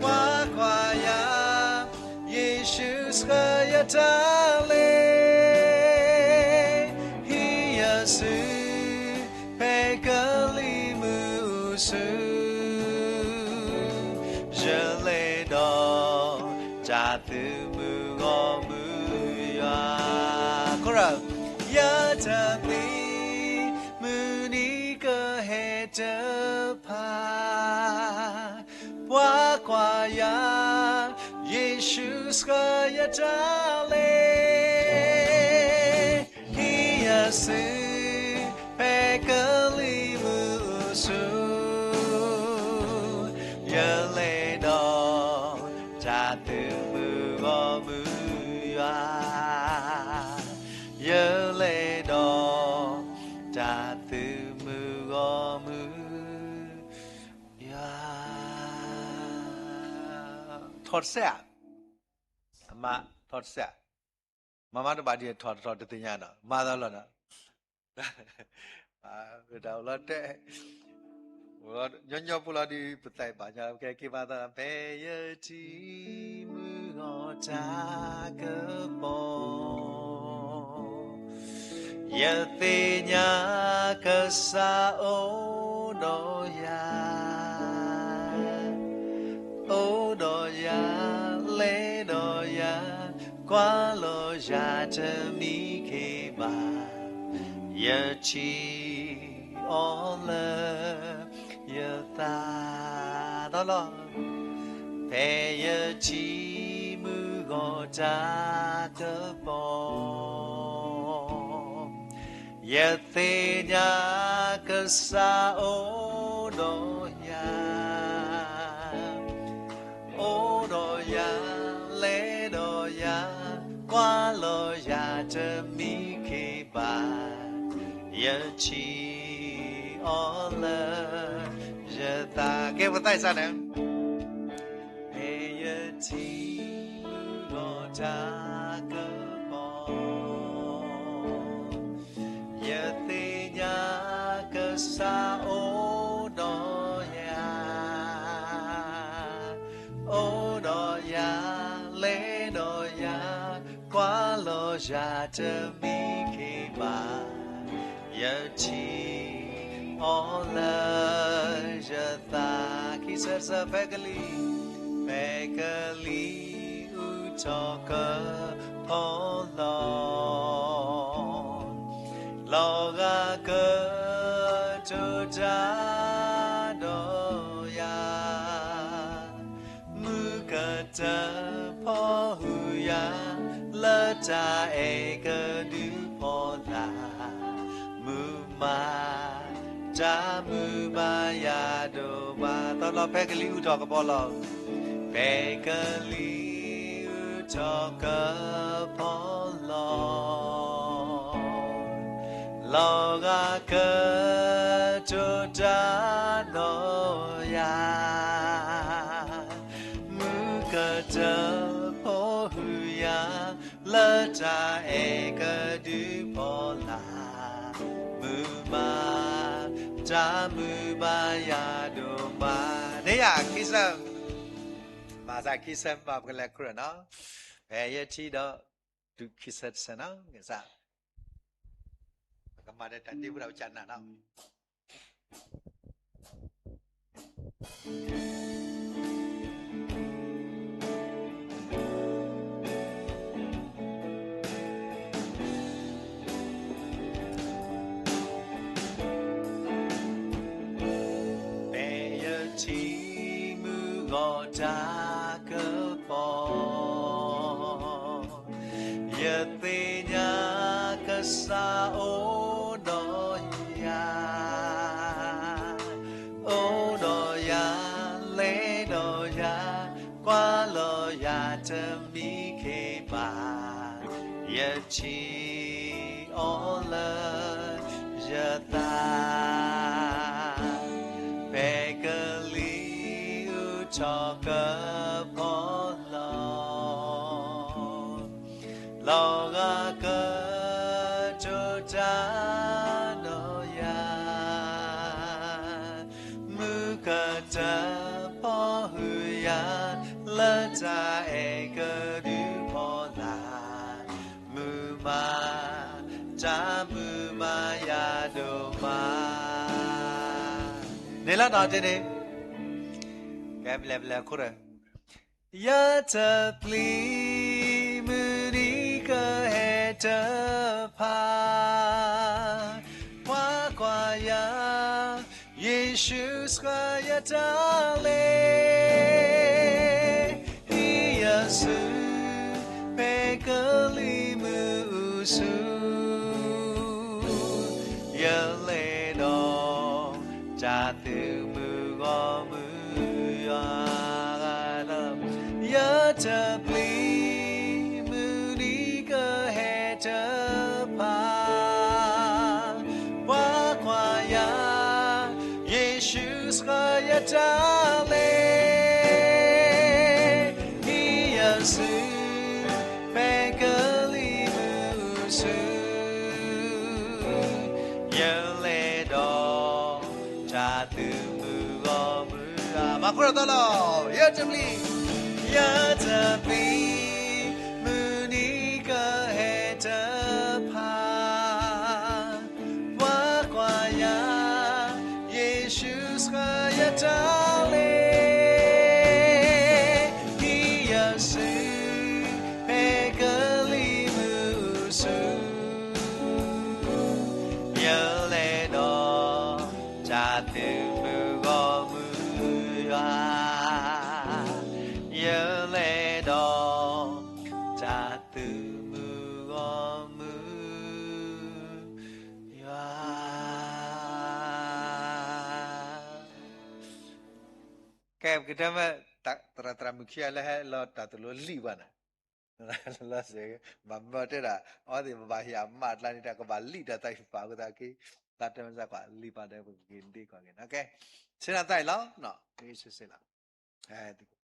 ကွၢ်ကွၢ်ယၤ ယ့ၣ်ၡူးဆှၢယတၢ်လဲၤ, ဟံးယစု ဖဲကလံၤမုၢ်အုၣ်ဆူ, ယလဲၤဒီး တၢ်သုးမုၢ်ဂီၢ်မုၢ်ယွၤ, ယတပျံၤ မုၢ်နံၤကဟဲတဖၣ်, ကွၢ်ကွၢ်ယၤ ယ့ၣ်ၡူးဆှၢယတၢ်လဲၤ, ဟံးယစု ဖဲကလံၤမုၢ်အုၣ်ဆူ, ယလဲၤဒီး တၢ်သုးမုၢ်ဂီၢ်မုၢ်ယွၤ, ယလဲၤဒီး တၢ်သုးမုၢ်ဂီၢ်မုၢ်ယွၤ, ထီၣ်တစဲးဧါ, အမါ ထီၣ်တစဲး, မၤမၤတဘၣ်ဒ်ထီၣ်တထီၣ်တသ့ၣ်ညါနီၤ, မၤသးလီၤနီၤ, တၢ်အိၣ်လီၤတဲာ်, ညီညီဖိလီၤဒ်ပသးဘၣ်ညါ ကဲက့ၤမၤသး ဖဲယထံၣ်မုၢ်ဂီၤတၢ်ကပီၤ ယသ့ၣ်ညါကစၢ်အိၣ်ဒီးယၤ, အိၣ်ဒီးယၤ, လဲၤဒီးယၤ, ကွၢ်လီၤယၤတမံခ့ဘၣ်, ယထံၣ်အီၤလၢယသး, ဒီးလီၤ ဖဲယထံၣ်မုၢ်ဂီၤတၢ်ကပီၤ, ယသ့ၣ်ညါကစၢ်အိၣ်ဒီးယၤ, အိၣ်ဒီးယၤ, လဲၤဒီးယၤ, ကွၢ်လီၤယၤတမံခ့ဘၣ်, ယထံၣ်အီၤလၢယသး, ကဲပသးစၢ်န့ၣ် ဖဲယထံၣ်မုၢ်ဂီၤတၢ်ကပီၤ, ယသ့ၣ်ညါကစၢ်အိၣ်ဒီးယၤ, အိၣ်ဒီးယၤ, လဲၤဒီးယၤ, ကွၢ်လီၤယၤတမံခ့ဘၣ်, ယထံၣ်အီၤလၢယသး, ခံဆၢတဆၢ ဖဲကလံၤ, ဖဲကလံၤအုၣ်ထီၣ်ကဖီလီၤ, လီၤဂာ်ကတိၤတၢ်ဒီးယၤ, မုၢ်ကတၢၢ်ဖီၣ်ဟုၣ်ယၤ, လၢတၢ်အဲၣ်ကဒုးဖီလာ်, မုာ်မး တၢ်မုာ်ဘၣ်ယၤဒိၣ်မး, သီလီၤ ဖဲကလံၤအုၣ်ထီၣ်ကဖီလီၤ, ဖဲကလံၤအုၣ်ထီၣ်ကဖီလီၤ, လီၤဂာ်ကတိၤတၢ်ဒီးယၤ, မုၢ်ကတၢၢ်ဖီၣ်ဟုၣ်ယၤ, လၢတၢ်အဲၣ်ကဒုးဖီလာ်, မုာ်မး တၢ်မုာ်ဘၣ်ယၤဒိၣ်မး, န့ၣ်ယၤ ခံဆၢ, မၤသးခံဆၢ မၤပကလဲၤခရၢၣ်နီၤ, ဖဲယထံၣ်ဒီး တုၤခံဆၢတဆၢနီၤ, ကစၢ် ပကမၤဒီးတၢ်ဒ့ဖိဒီးပကနၣ်နီၤ. ဖဲယထံၣ်မုၢ်ဂီၤတၢ်ကပီၤ, ယသ့ၣ်ညါကစၢ်အိၣ်ဒီးယၤ, အိၣ်ဒီးယၤ, လဲၤဒီးယၤ, ကွၢ်လီၤယၤတမံခ့ဘၣ်, ယထံၣ်အီၤလၢယသး, ဖဲ တၢ်အဲၣ်ကဒုးဖီလာ်, မုာ်မး, တၢ်မုာ်မးယၤဒိၣ်မး. န့ၣ်လီၤနီၤ တန့ၣ်, ကဲ ပလဲၤပလဲၤခိၣ်ဒီး ယတပျံၤ မုၢ်နံၤကဟဲတဖၣ်, ကွၢ်ကွၢ်ယၤ, ယ့ၣ်ၡူးစှၤယတၢ်လဲ, ဟံးယစု, ဖဲကလံၤမုၢ်အုးဆူ, ယလဲၤဒီး တၢ်သုးမုၢ်ဂီၢ်မုၢ်ယွၤ, ယတပျံၤ မုၢ်နံၤကဟဲတဖၣ်, ကွၢ်ကွၢ်ယၤ, ယ့ၣ်ၡူးစှၤယတၢ်လဲ, ဟံးယစု, ဖဲကလံၤမုၢ်အုးဆူ, ယလဲၤဒီး တၢ်သုးမုၢ်ဂီၢ်မုၢ်, မၤဃုာ်ဒီးသီလီၤ, ယတပျံၤ, ယတပျံၤ မုၢ်နံၤကဟဲတဖၣ်, ကွၢ်ကွၢ်ယၤ, ယ့ၣ်ၡူးစှၤယတၢ်လဲ, ဟံးယစု, ဖဲကလံၤမုၢ်အုးဆူ, ယလဲၤဒီး တၢ်သုးမုၢ်ဂီၢ်မုၢ်ယွၤ, ယလဲၤဒီး တၢ်သုးမုၢ်ဂီၢ်မုၢ်ယွၤ. ကဲ ပကတဲမ့ၢ် သရၣ်သရၣ်မုၣ်ခံဂၤ လၢဟဲလီၤတၢ်သိၣ်လိလံာ်ပှၤန့ၣ်, လီၤစ့ၢ် ဘၣ်မၢတဲဒၣ် အဝဲသ့ၣ်ဘၣ်ဟ့ၣ်အမးအကျါန့ၣ် တၢ်ကဘၣ်လံာ်တၢ်သးဟ့ၣ်ပာ်အဃိသတးက့ သးတဲမ့ၢ်စ့ၢ်ကီးလံာ်ပှၤဒီး ပကက့ၤဒ့ကွၢ်က့ၤနီၤ. ကဲ ဆ့နၤသးအံၤလီၤ, ဆ့ဆ့လီၤ.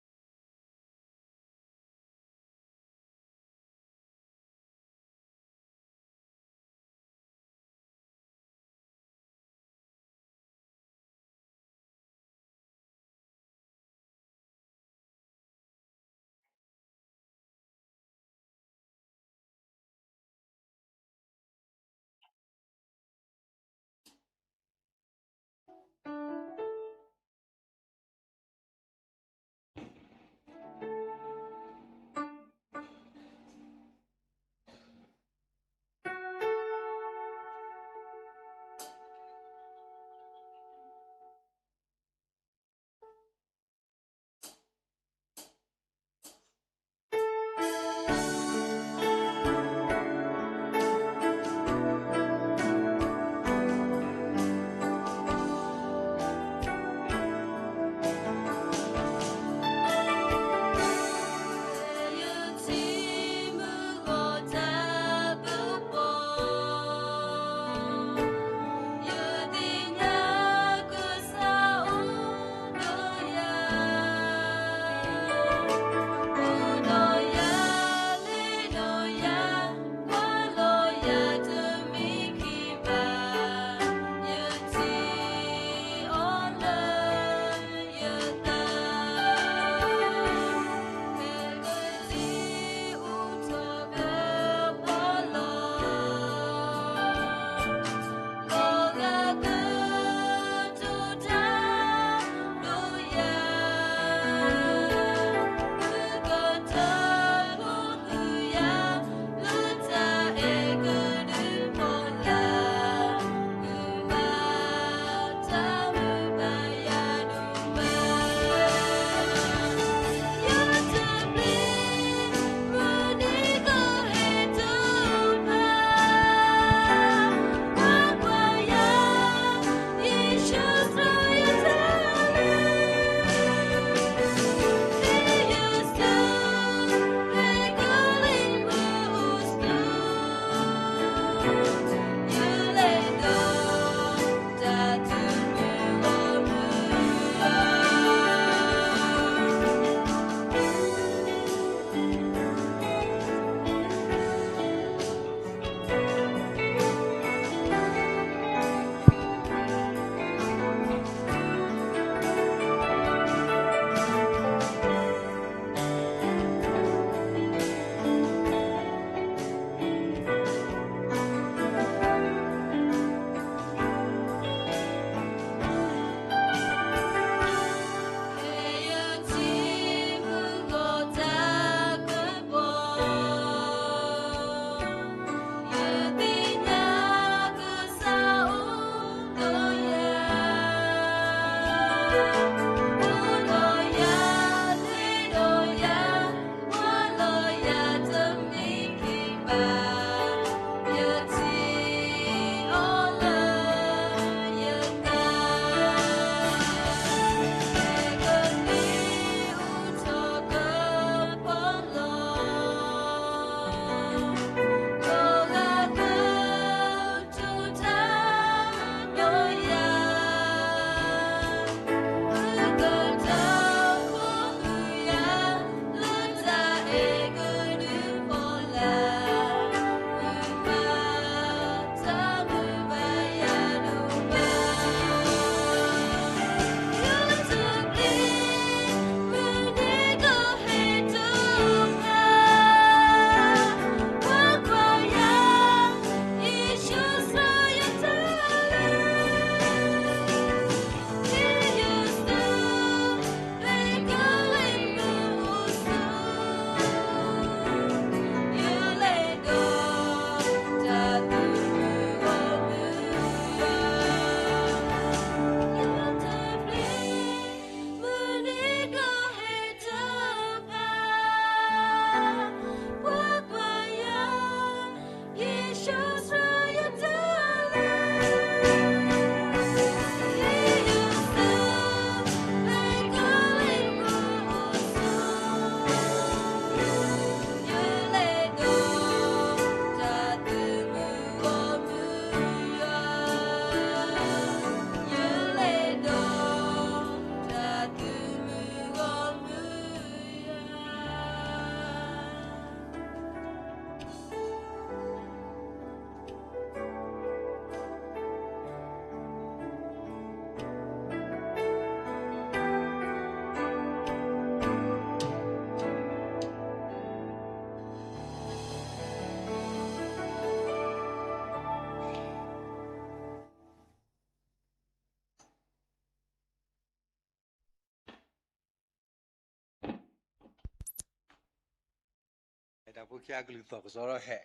ဖိခံဂၤအကလုၢ်သီၣ်ကစီဒီးဟဲ,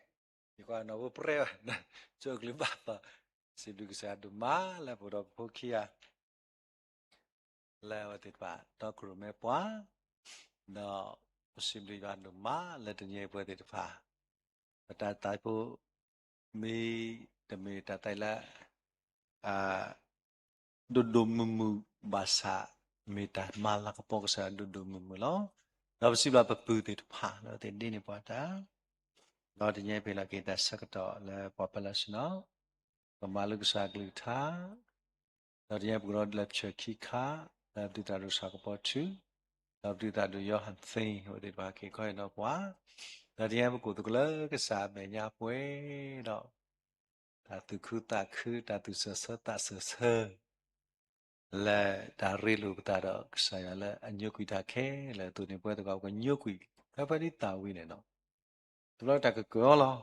ယကွၢ်နီၣ်ဖိပြဲဘၣ်, ကၠိကလုၢ်ဘၣ်သီၣ်, စံးဘျုးကစၢ်ဒိၣ်မးလၢပအိၣ်ဒီးပဖိခံဂၤ လၢအဝဲသ့ၣ်တဖၣ် တီခိၣ်ရိၣ်မဲပှၤ, ဒီးပစံးဘျုးယွၤဒိၣ်မးလၢတနံၤအံၤပဝဲသ့ၣ်တဖၣ် ပတၢ်သးဖိ မ့ၢ် တမ့ၢ်တၢ်သးလၢ ဒိၣ်ဒိၣ်မုၢ်မုၢ်ဘၣ်ဆၣ် မ့ၢ်တၢ်မၤလၤကပီၤကစၢ်ဒိၣ်ဒိၣ်မုၢ်မုၢ်လီၤ. ဒီးပစံးဘျုးပပုၢ်သ့ၣ်တဖၣ်လၢအဝဲသ့ၣ်ဒ်န့ၣ်ပှၤတၢ်, ဒီးတနံၤအံၤပဟ့ၣ်လီၤက့ၤတၢ်ဆၢကတီၢ်လၢပှၤပၢၤလီၢ်ဆ့ၣ်နီၤ, ပမၤလိကစၢ်ကလုၢ်ကထါ, ဒီးတနံၤအံၤပကဒိးလၢပဆၢခံခါ လၢပဒုးသးဒိၣ်ဆၣ်ကပီၤထူ, ဒီးပဒုးသးဒိၣ်ယိၤဟၣ်သ့ၣ် အဝဲသ့ၣ်တဖၣ်က့ၤခီဟ့ၣ်နီၤပှၤ, ဒီးတနံၤအံၤပကအိၣ်သကိးလၢကစၢ်အမဲာ်ညါပှဲၤဒီး တၢ်သူၣ်ခုသးခု တၢ်သူၣ်စၢၤဆၢသးစၢၤဆၢ လၢတၢ်ရ့လိာ်ပသးဒီးကစၢ်ယွၤလၢအညိကွံာ်တၢ်ခဲလၢာ်အသိးန့ၣ် ပဝဲသ့ၣ်တဖၣ်ကညိကွံာ် ဖဲဖဲဒ်သးဝံၤန့ၣ်လီၤ. တဘျီတၢ်ကကၢၤအီၤလီၤ.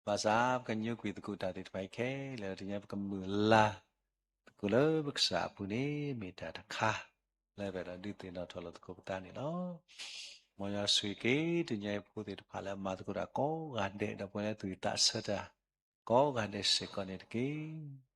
ဘၣ်ဆၣ်ပကညိကွံာ်သကိးတၢ်သ့ၣ်တဖၣ်အံၤခဲလၢာ် တနံၤအံၤပကမုၢ်လၢ်သကိးလၢပကစၢ်အပူၤန့ၣ် မ့ၢ်တၢ်တခါ လၢပအဲၣ်ဒိးဒုးသ့ၣ်နီၣ်ထီၣ်လိာ်သကိးပသးန့ၣ်လီၤ. မ်ယွၤဆိၣ်ဂ့ၤက့ၤ တနံၤအံၤပဖိသ့ၣ်တဖၣ်လၢအမၤသကိးတၢ်ကိးဂၤဒဲး ဒီးပဝဲလၢသူၣ်ဝံၣ်သးဆၢတၢ် ကိးဂၤဒဲးစ့ၢ်ကီးန့ၣ်တက့ၢ်.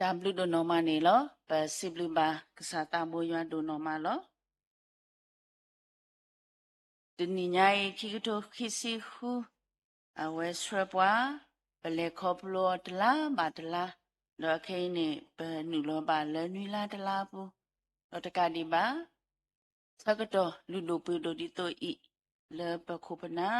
တၢ်ဘျုးဒိၣ်နီၢ်မးန့ၣ်လီၤ. ပစံးဘျုးဘၣ်ကစၢ်သးဘိယွၤဒိၣ်နီၢ်မးလီၤ. တနံၤညါအံၤ ခံကထိခံဆံဃု အဝဲဆှၢပှၤ ပလဲၤခီဖျိအီၤတလါဘၣ်တလါ, ဒီးအခဲအံၤန့ၣ် ပနုာ်လီၤဘၣ်လၢနွံလါတလါအပူၤ, ဒီးတကးဒံးဘၣ် ဆၢကတီၢ်လုၢ်ဒိၣ်ပှ့ၤဒိၣ်ဒ်သိးအံၤ လၢပခိၣ်ပနၢ်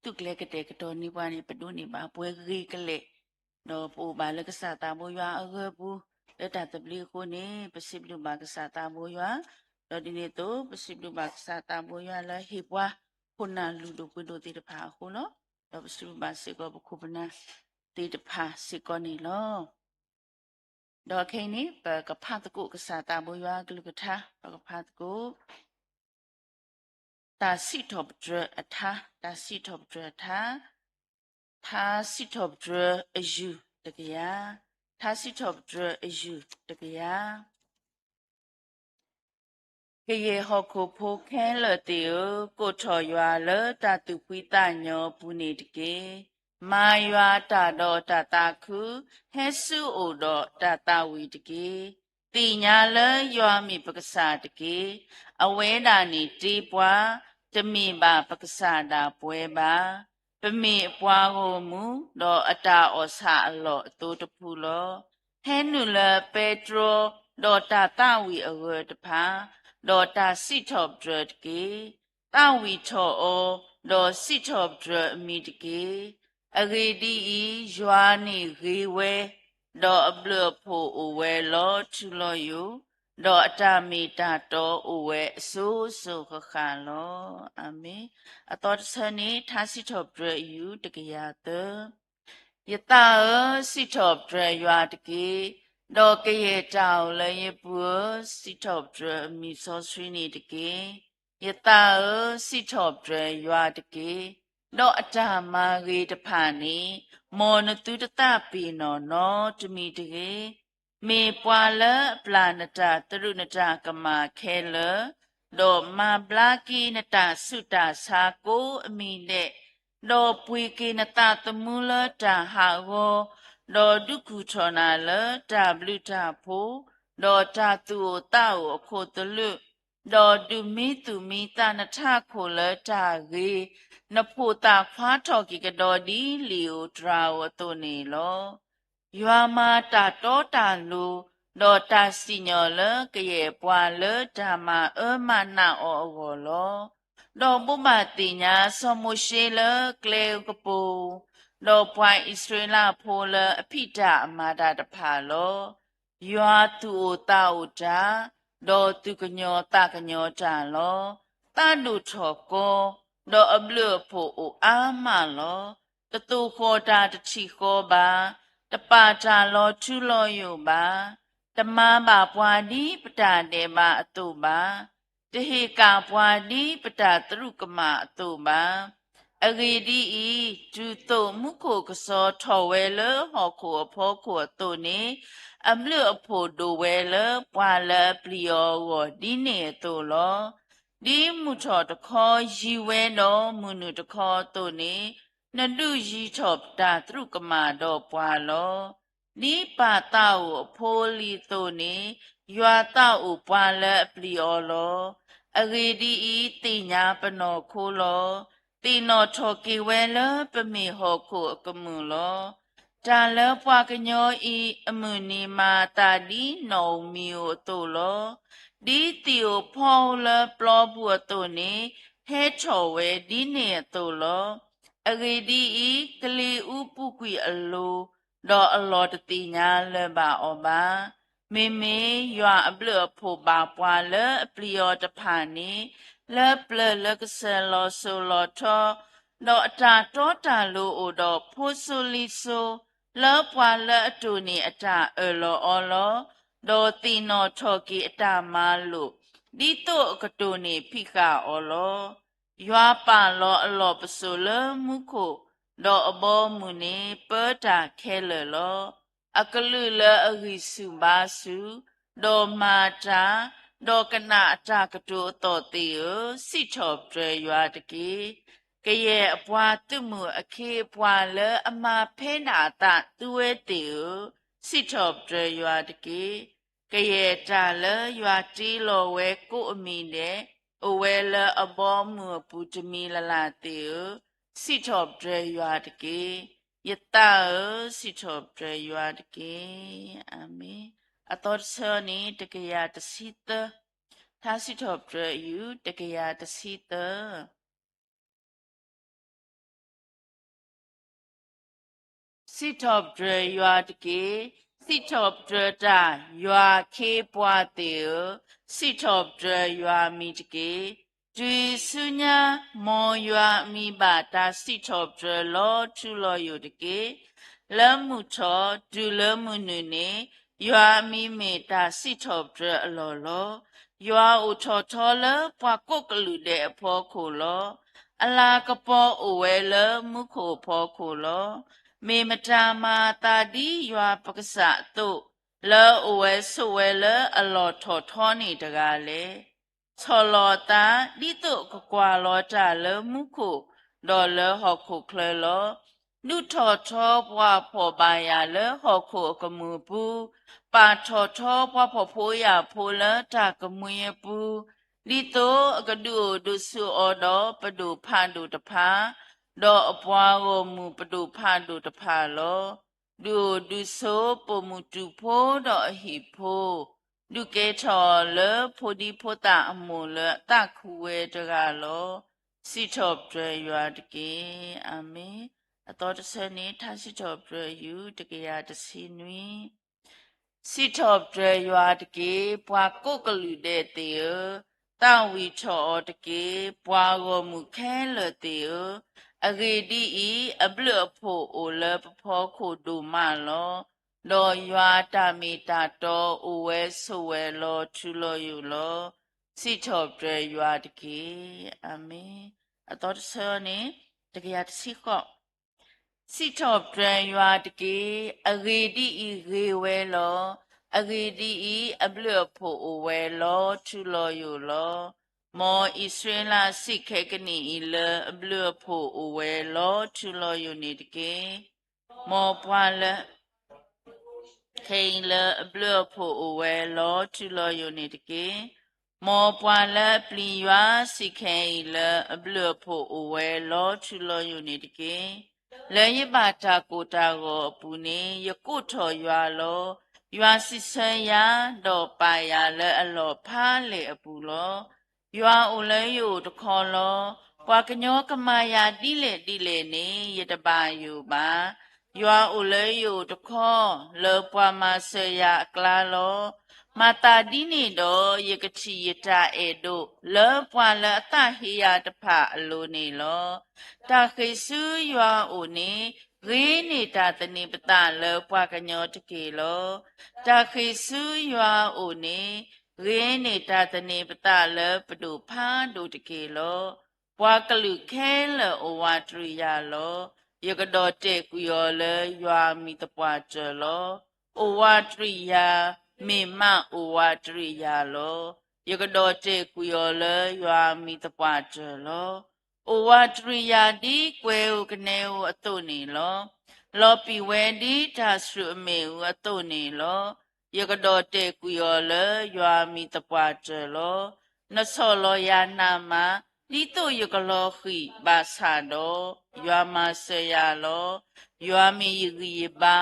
သုးကျဲၤကတဲာ်ကတီၤန့ၢ်ပှၤန့ၣ် ပဒိးန့ၢ်ဘၣ်ပှဲၤဂ့ၤကလဲာ်, ဒီးပအိၣ်ဘၣ်လၢကစၢ်သးဘိယွၤအဂၢၤပူၤ လၢတၢ်သဘျ့အဃိန့ၣ် ပစံးဘျုးဘၣ်ကစၢ်သးဘိယွၤ, ဒီးဒ်န့ၣ်အသိး ပစံးဘျုးဘၣ်ကစၢ်သးဘိယွၤလၢဟ့ၣ်ပှၤ ခိၣ်နၢ်လုၢ်ဒိၣ်ပှ့ၤဒိၣ်သ့ၣ်တဖၣ်အဃိလီၤ. ဒီးပစံးဘျုးဘၣ်စ့ၢ်ကီးပခိၣ်ပနၢ်သ့ၣ်တဖၣ်စ့ၢ်ကီးန့ၣ်လီၤ. ဒီးခဲအံၤန့ၣ် ပကဖးသကိးကစၢ်သးဘိယွၤအကလုၢ်ကထါ, ပကဖးသကိး တၢ်စံးထီၣ်ပတြၢၤအထါ, တၢ်စံးထီၣ်ပတြၢၤအထါ, ထါစံးထီၣ်ပတြၢၤအယူၢ်တကယၤ, ထါစံးထီၣ်ပတြၢၤအယူၢ်တကယၤ. ကယဲၢ်ဟီၣ်ခိၣ်ဖိခဲလၢာ်သ့ၣ်ဧၢ, ကိးထီၣ်ယွၤလၢတၢ်သူၣ်ဖှံသးညီအပူၤန့ၣ်တက့ၢ်. မၤယွၤအတၢ်ဒီးတၢ်သးခု, ဟဲဆူအအိၣ်ဒီးတၢ်သးဝံၣ်တက့ၢ်. သ့ၣ်ညါလၢယွၤမ့ၢ်ပကစၢ်တက့ၢ်. အဝဲဒၣ်န့ၣ်တ့ပှၤ, တမ့ၢ်ဘၣ်ပကစၢ်ဒၣ်ပဝဲဘၣ်. ပမ့ၢ်အပှၤဂီၢ်မုၢ်, ဒီးအတၢ်အီၣ်ဆၣ်အလီၢ်အသိတဖုလီၤ. ဟဲနုာ်လၢပဲတြီ, ဒီးတၢ်သးဝံၣ်အဂၢၢ်တဖၣ်, ဒီးတၢ်စံးထီၣ်ပတြၢၤတက့ၢ်. သးဝံၣ်ထီၣ်အီၤ, ဒီးစံးထီၣ်ပတြၢၤအမံၤတက့ၢ်. အဂ့ၢ်ဒ်အံၤ, ယွၤန့ၣ်ဂ့ၤဝဲ, ဒီးအဘျုးအဖှိၣ်အိၣ်ဝဲလီၤထူလီၤယိာ်, ဒီးအတၢ်မ့ၢ်တၢ်တီအိၣ်ဝဲအစိၤစိၤဃၣ်ဃၣ်လီၤ. အၤမ့ၣ်. အသီတဆၢန့ၣ် ထါစံးထီၣ်ပတြၢၤအယူၢ်တကယၤသၢ. ယသးဧၢ, စံးထီၣ်ပတြၢၤယွၤတက့ၢ်. ဒီးကယဲၢ်တၢ်အိၣ်လၢယပူၤဧၢ, စံးထီၣ်ပတြၢၤအမံၤစီဆှံန့ၣ်တက့ၢ်. ယသးဧၢ, စံးထီၣ်ပတြၢၤယွၤတက့ၢ်. ဒီးအတၢ်မၤဂ့ၤတဖၣ်န့ၣ် မ်နသုတသးပ့ၤနီၣ်နီတမံၤတဂ့ၤ. မ့ၢ်ပှၤလၢအပျၢ်နတၢ်သရူးနတၢ်ကမၣ်ခဲလၢာ်, ဒီးမၤဘျါက့ၤနတၢ်ဆူးတၢ်ဆါကိးအမံၤဒဲး, ဒီးပှ့ၤက့ၤနသးသမူလၢတၢ်ဟးဂီၤ, ဒီးဒုးခူၣ်ထီၣ်နၤလၢတၢ်ဘျုးတၢ်ဖှိၣ်, ဒီးတၢ်သူၣ်အိၣ်သးအိၣ်အခိၣ်သလုး, ဒီးဒုးမံသူၣ်မံသးနထးခိၣ်လၢတၢ်ဂ့ၤ, နဖိသၣ်ခွါထီၣ်က့ၤကဒီးဒ်လံာ်ဧိၤတြၤဧိၤအသိးန့ၣ်လီၤ. ယွၤမၤတၢ်တီတၢ်လိၤ, ဒီးတၢ်စံၣ်ညီၣ်လၢကယဲၢ်ပှၤလၢတၢ်မၤအၢမၤနးအီၤအဂီၢ်လီၤ. ဒီးဘိးဘၣ်သ့ၣ်ညါစီၤမိၤၡ့လၢကျဲဧိၤကပူၤ, ဒီးပှၤအံၣ်စရ့လးဖိလၢအဖံးတၢ်အမၤတၢ်တဖၣ်လီၤ. ယွၤသူၣ်အိၣ်သးအိၣ်တၢ်, ဒီးသူၣ်ကညီၤသးကညီၤတၢ်လီၤ. သးဒိၣ်ထီၣ်ကီ, ဒီးအဘျုးအဖှိၣ်အိၣ်အါမးလီၤ. တသိၣ်ဃီၣ်တၢ်တထံၣ်ဃီဘၣ်, တပာ်တၢ်လီၤထူလီၤယိာ်ဘၣ်, တမၤဘၣ်ပှၤဒ်ပတၢ်ဒဲးဘးအသိးဘၣ်, တဟ့ၣ်ကၣ်ပှၤဒ်ပတၢ်သရူးကမၣ်အသိးဘၣ်. အဂ့ၢ်ဒ်အံၤ, တုၤသိးမူခိၣ်ကစီၤထီၣ်ဝဲလၢဟီၣ်ခိၣ်အဖီခိၣ်အသိးန့ၣ်, အဘျုးအဖှိၣ်ဒိၣ်ဝဲလၢပှၤလၢအပျံၤအီၤအဂီၢ်ဒ်န့ၣ်အသိးလီၤ. ဒ်မုၢ်ထီၣ်တခီယံၤဝဲဒီးမုၢ်နုာ်တခီအသိးန့ၣ်, နဒုးယံၤထီၣ်တၢ်သရူးကမၣ်ဒီးပှၤလီၤ. ဒ်ပၢ်သးအိၣ်အဖိအလံၤအသိးန့ၣ်, ယွၤသးအိၣ်ပှၤလၢအပျံၤအီၤလီၤ. အဂ့ၢ်ဒ်အံၤ, သ့ၣ်ညါပနီၢ်ခိလီၤ. သ့ၣ်နီၣ်ထီၣ်က့ၤဝဲလၢပမ့ၢ်ဟီၣ်ခိၣ်အကမုာ်လီၤ. တၢ်လၢပှၤကညီအံၤအမုၢ်နံၤမၤအသးဒ်နီၣ်ဧိၤမံၤဧိၤအသိးလီၤ. ဒ်သ့ၣ်ဧိၤဖီဧိၤလၢပျီပူၤအသိးန့ၣ်, ဟဲထီၣ်ဝဲဒ်န့ၣ်အသိးလီၤ. အဂ့ၢ်ဒ်အံၤ, ကလံၤအူပူၤကွံာ်အလိၤ, ဒီးအလီၢ်တသ့ၣ်ညါလၢၤဘၣ်အီၤဘၣ်. မ့မ့ၢ်ယွၤအဘျုးအဖှိၣ်ဘၣ်ပှၤလၢအပျံၤအီၤတဖၣ်န့ၣ်, လၢပျၢၤလၢကစၢၢ်လီၤစိၤလီၤထီ, ဒီးအတၢ်တီတၢ်လိၤအိၣ်ဒီးဖိစိၤလံၤစိၤ, လၢပှၤလၢအတိၢ်န့ၢ်အတၢ်အၢၣ်လီၤအီလီၤ, ဒီးသ့ၣ်နီၣ်ထီၣ်က့ၤအတၢ်မၤလိာ်, ဒ်သိးအကတိၢ်န့ၢ်ဖံးဃာ်အီၤလီၤ. ယွၤပာ်လီၤအလီၢ်ပစိာ်လၢမူခိၣ်, ဒီးအဘီအမုၢ်န့ၣ်ပၢတၢ်ခဲလၢာ်လီၤ. အကလုာ်လၢအဂံၢ်ဆူၣ်ဘါဆူၣ်, ဒီးမၤတၢ်, ဒီးကနၣ်အတၢ်ကတိၤအသီၣ်သ့ၣ်ဧၢ, စံးထီၣ်ပတြၢၤယွၤတက့ၢ်. ကယဲၢ်အပှၤသုးမုၢ်အခ့အပှၤလၢအမၤဖဲဒၣ်အသးသုဝဲသ့ၣ်ဧၢ, စံးထီၣ်ပတြၢၤယွၤတက့ၢ်. ကယဲၢ်တၢ်လၢယွၤတ့လီၤဝဲကိးအမံၤဒဲး, အိၣ်ဝဲလၢအဘီအမုၢ်အပူၤတမံၤလၢ်လၢ်သ့ၣ်ဧၢ, စံးထီၣ်ပတြၢၤယွၤတက့ၢ်. ယသးဧၢ, စံးထီၣ်ပတြၢၤယွၤတက့ၢ်. အၤမ့ၣ်. အသီတဆၢန့ၣ် တကယၤတဆံသၢ, ထါစံးထီၣ်ပတြၢၤအယူၢ် တကယၤတဆံသၢ. စံးထီၣ်ပတြၢၤယွၤတက့ၢ်. စံးထီၣ်ပတြၢၤတၢ်ယွၤအခ့အပှၤသ့ၣ်ဧၢ, စံးထီၣ်ပတြၢၤယွၤအမံၤတက့ၢ်. တုၤဆူညါ မ်ယွၤအမံၤဘၣ် တၢ်စံးထီၣ်ပတြၢၤလီၤထူလီၤယိာ်တက့ၢ်. လၢမုၢ်ထီၣ်တုၤလၢမုၢ်နုာ်န့ၣ် ယွၤအမံၤမ့ၢ်တၢ်စံးထီၣ်ပတြၢၤအလီၢ်လီၤ. ယွၤအိၣ်ထီၣ်ထီလၢပှၤကိးကလုာ်ဒဲးအဖီခိၣ်လီၤ. အလၤကပီၤအိၣ်ဝဲလၢမူခိၣ်အဖီခိၣ်လီၤ. မ့ၢ်မတၤမၤအသးဒ်ယွၤပကစၢ်အသိး, လၢအအိၣ်ဝဲဆိးဝဲလၢအလီၢ်ထီၣ်ထီန့ၣ်တဂၤလဲၣ်. ဆီၣ်လီၤအသး ဒ်သိးကကွၢ်လီၤတၢ်လၢမူခိၣ်, ဒီးလၢဟီၣ်ခိၣ်ချၢလီၤ. ဒုးထီၣ်ထီပှၤဖှီၣ်ဘၣ်ယာ်လၢဟီၣ်ခိၣ်အကမုာ်ပူၤ, ပာ်ထီၣ်ထီပှၤဖှီၣ်ဖိယာ်ဖိလၢတၢ်ကမှံအပူၤ, ဒ်သိးအကဒုးအိၣ်ဒုးဆိးအီၤဒီးပဒိၣ်ဖးဒိၣ်တဖၣ်, ဒီးအပှၤဂီၢ်မုၢ်ပဒိၣ်ဖးဒိၣ်တဖၣ်လီၤ. ဒုးအိၣ်ဒုးဆိးပိာ်မုၣ်တူာ်ဖိဒီးအဟံၣ်ဖိ, ဒုးကဲထီၣ်အီၤလၢဖိဒံဖိသၣ်အမိၢ်လၢအသးခုဝဲတဂၤလီၤ. စံးထီၣ်ပတြၢၤယွၤတက့ၢ်. အၤမ့ၣ်. အသီတဆၢန့ၣ် ထါစံးထီၣ်ပတြၢၤယူၢ် တကယၤတဆံနွံ. စံးထီၣ်ပတြၢၤယွၤတက့ၢ်. ပှၤကိးကလုာ်ဒဲးသ့ၣ်ဧၢ, သးဝံၣ်ထီၣ်အီၤတက့ၢ်. ပှၤဂီၢ်မုၢ်ခဲလၢာ်သ့ၣ်ဧၢ, အဂ့ၢ်ဒ်အံၤ, အဘျုးအဖှိၣ်အိၣ်လၢပဖီခိၣ်ဒိၣ်မးလီၤ. ဒီးယွၤအတၢ်မ့ၢ်တၢ်တီအိၣ်ဝဲဆိးဝဲလီၤထူလီၤယိာ်လီၤ. စံးထီၣ်ပတြၢၤယွၤတက့ၢ်. အၤမ့ၣ်. အသီတဆၢန့ၣ် တကယၤတဆံဃိး. စံးထီၣ်ပတြၢၤယွၤတက့ၢ်. အဂ့ၢ်ဒ်အံၤ, ဂ့ၤဝဲလီၤ. အဂ့ၢ်ဒ်အံၤ, အဘျုးအဖှိၣ်အိၣ်ဝဲလီၤထူလီၤယိာ်လီၤ. မ်အံၣ်စရ့လးစံၣ်ခဲကနံၣ်အံၤလၢအဘျုးအဖှိၣ်အိၣ်ဝဲလီၤထူလီၤယိာ်န့ၣ်တက့ၢ်. မ်ပှၤလၢ ခဲအံၤလၢအဘျုးအဖှိၣ်အိၣ်ဝဲလီၤထူလီၤယိာ်န့ၣ်တက့ၢ်. မ်ပှၤလၢအပျံၤယွၤစံၣ်ခဲအံၤလၢအဘျုးအဖှိၣ်အိၣ်ဝဲလီၤထူလီၤယိာ်န့ၣ်တက့ၢ်. လၢယဘၣ်တၢ်ကိၢ်တၢ်ဂီၤအပူၤန့ၣ် ယကိးထီၣ်ယွၤလီၤ. ယွၤစံးဆၢယၤ, ဒီးပာ်ယၤလၢအလီၢ်ဖးလဲၢ်အပူၤလီၤ. ယွၤအိၣ်လၢယအိၣ်တခီလီၤ. ပှၤကညီကမၤယၤဒ်လဲၣ်ဒ်လဲၣ်န့ၣ် ယတဘၣ်ယိၣ်ဘၣ်. ယွၤအိၣ်လၢယအိၣ်တခီ, လၢပှၤမၤစၢၤယၤအကျါလီၤ. မၤသးဒ်န့ၣ်ဒီး ယကထံၣ်ယတၢ်အဲၣ်ဒိး လၢပှၤလၢအသးဟ့ယၤတဖၣ်အလိၤန့ၣ်လီၤ. တၢ်ဃ့ၢ်ဆူယွၤအအိၣ်န့ၣ် ဂ့ၤန့ၢ်တၢ်သန့ၤပသးလၢပှၤကညီတက့ၢ်လီၤ. တၢ်ဃ့ၢ်ဆူယွၤအအိၣ်န့ၣ် ဂ့ၤန့ၢ်တၢ်သန့ၤပသးလၢပဒိၣ်ဖးဒိၣ်တက့ၢ်လီၤ. ပှၤကလုာ်ခဲလၢာ်အိၣ်ဝးတရံးယၤလီၤ. ယကဒီၣ်တဲာ်ကွံာ်အီၤလၢယွၤမံၤသပှၢ်တၢၢ်လီၤ. အိၣ်ဝးတရံးယၤ, မ့ၢ်မးအိၣ်ဝးတရံးယၤလီၤ. ယကဒီၣ်တဲာ်ကွံာ်အီၤလၢယွၤမံၤသပှၢ်တၢၢ်လီၤ. အိၣ်ဝးတရံးယၤဒ်ကွဲၤဧိၤကနဲဧိၤအသိးန့ၣ်လီၤ. လီၤပံာ်ဝဲဒ်တၢ်စူၣ်အမ့ၣ်အူအသိးန့ၣ်လီၤ. ယကဒီၣ်တဲာ်ကွံာ်အီၤလၢယွၤမံၤသပှၢ်တၢၢ်လီၤ. နဆီၣ်လီၤယၤနးမး, ဒ်သိးယကလီၤဃံၤဘၣ်ဆၣ်ဒီး, ယွၤမၤစၢၤယၤလီၤ. ယွၤမ့ၢ်ယဂံၢ်ယဘါ,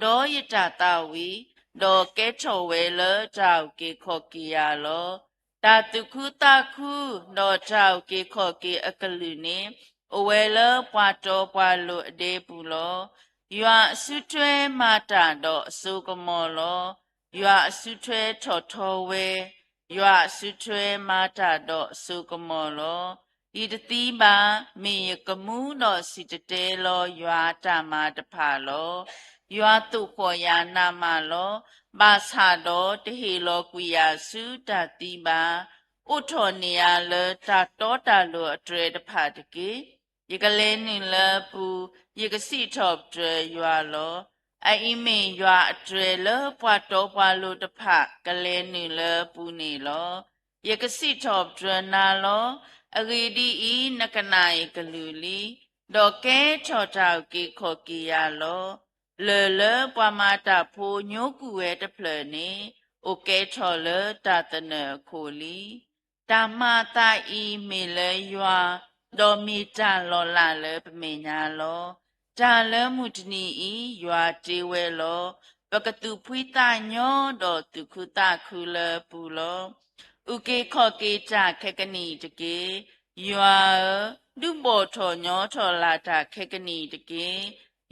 ဒီးယတၢ်သးဝံၣ်, ဒီးကဲထီၣ်ဝဲလၢတၢ်အုၣ်က့ၤခီၣ်က့ၤယၤလီၤ. တၢ်သူၣ်ခုသးခု, ဒီးတၢ်အုၣ်က့ၤခီၣ်က့ၤအကလုာ်န့ၣ်, အိၣ်ဝဲလၢပှၤတီပှၤလိၤအဒဲပူၤလီၤ. ယွၤအစုထွဲမၤတၢ်ဒီးအစိကမီၤလီၤ. ယွၤအစုထွဲထီၣ်ထီဝဲ, ယွၤအစုထွဲမၤတၢ်ဒီးအစိကမီၤလီၤ. ယတသံဘၣ်, မ့ၢ်ယကမူဒီးစံၣ်တဲၤတဲလီၤယွၤအတၢ်မၤတဖၣ်လီၤ. ယွၤသိၣ်ဃီၣ်ယၤနးမးလီၤ. ဘၣ်ဆၣ်ဒီးတဟ့ၣ်လီၤကွံာ်ယၤဆူတၢ်သံဘၣ်. အိးထီၣ်န့ၢ်ယၤလၢတၢ်တီတၢ်လိၤအတြဲၤတဖၣ်တက့ၢ်. ယကလဲၤနုာ်လၢအပူၤ, ယကစံးထီၣ်ပတြၢၤယွၤလီၤ. အအံၤမ့ၢ်ယွၤအတြဲၤလၢပှၤတီပှၤလိၤတဖၣ်ကလဲၤနုာ်လၢအပူၤန့ၣ်လီၤ. ယကစံးထီၣ်ပတြၢၤနၤလီၤ. အဂ့ၢ်ဒ်အံၤ, နကနၣ်ယကလုၢ်လံ, ဒီးကဲထီၣ်တၢ်အုၣ်က့ၤခီၣ်က့ၤယၤလီၤ. လၢၢ်လၢပှၤမၤတၢ်ဖိညိကွံာ်ဝဲတဖျၢၣ်န့ၣ်, အိၣ်ကဲထီၣ်လၢတၢ်သနၢၣ်အခိၣ်လံ. တၢ်မၤအသးအံၤမ့ၢ်လၢယွၤ, ဒီးမ့ၢ်တၢ်လီၤလးလၢပမဲာ်ညါလီၤ. တၢ်လၢမုၢ်တနံၤအံၤယွၤတ့ဝဲလီၤ. ပကသူၣ်ဖှံသးညီဒီးသူၣ်ခုသးခုလၢအပူၤလီၤ. အုၣ်က့ၤခီၣ်က့ၤတၢ်ခဲကနံၣ်တက့ၢ်. ယွၤဧၢ, ဒုးဘီၣ်ထီၣ်ညီထီၣ်လၢ်တၢ်ခဲကနံၣ်တက့ၢ်.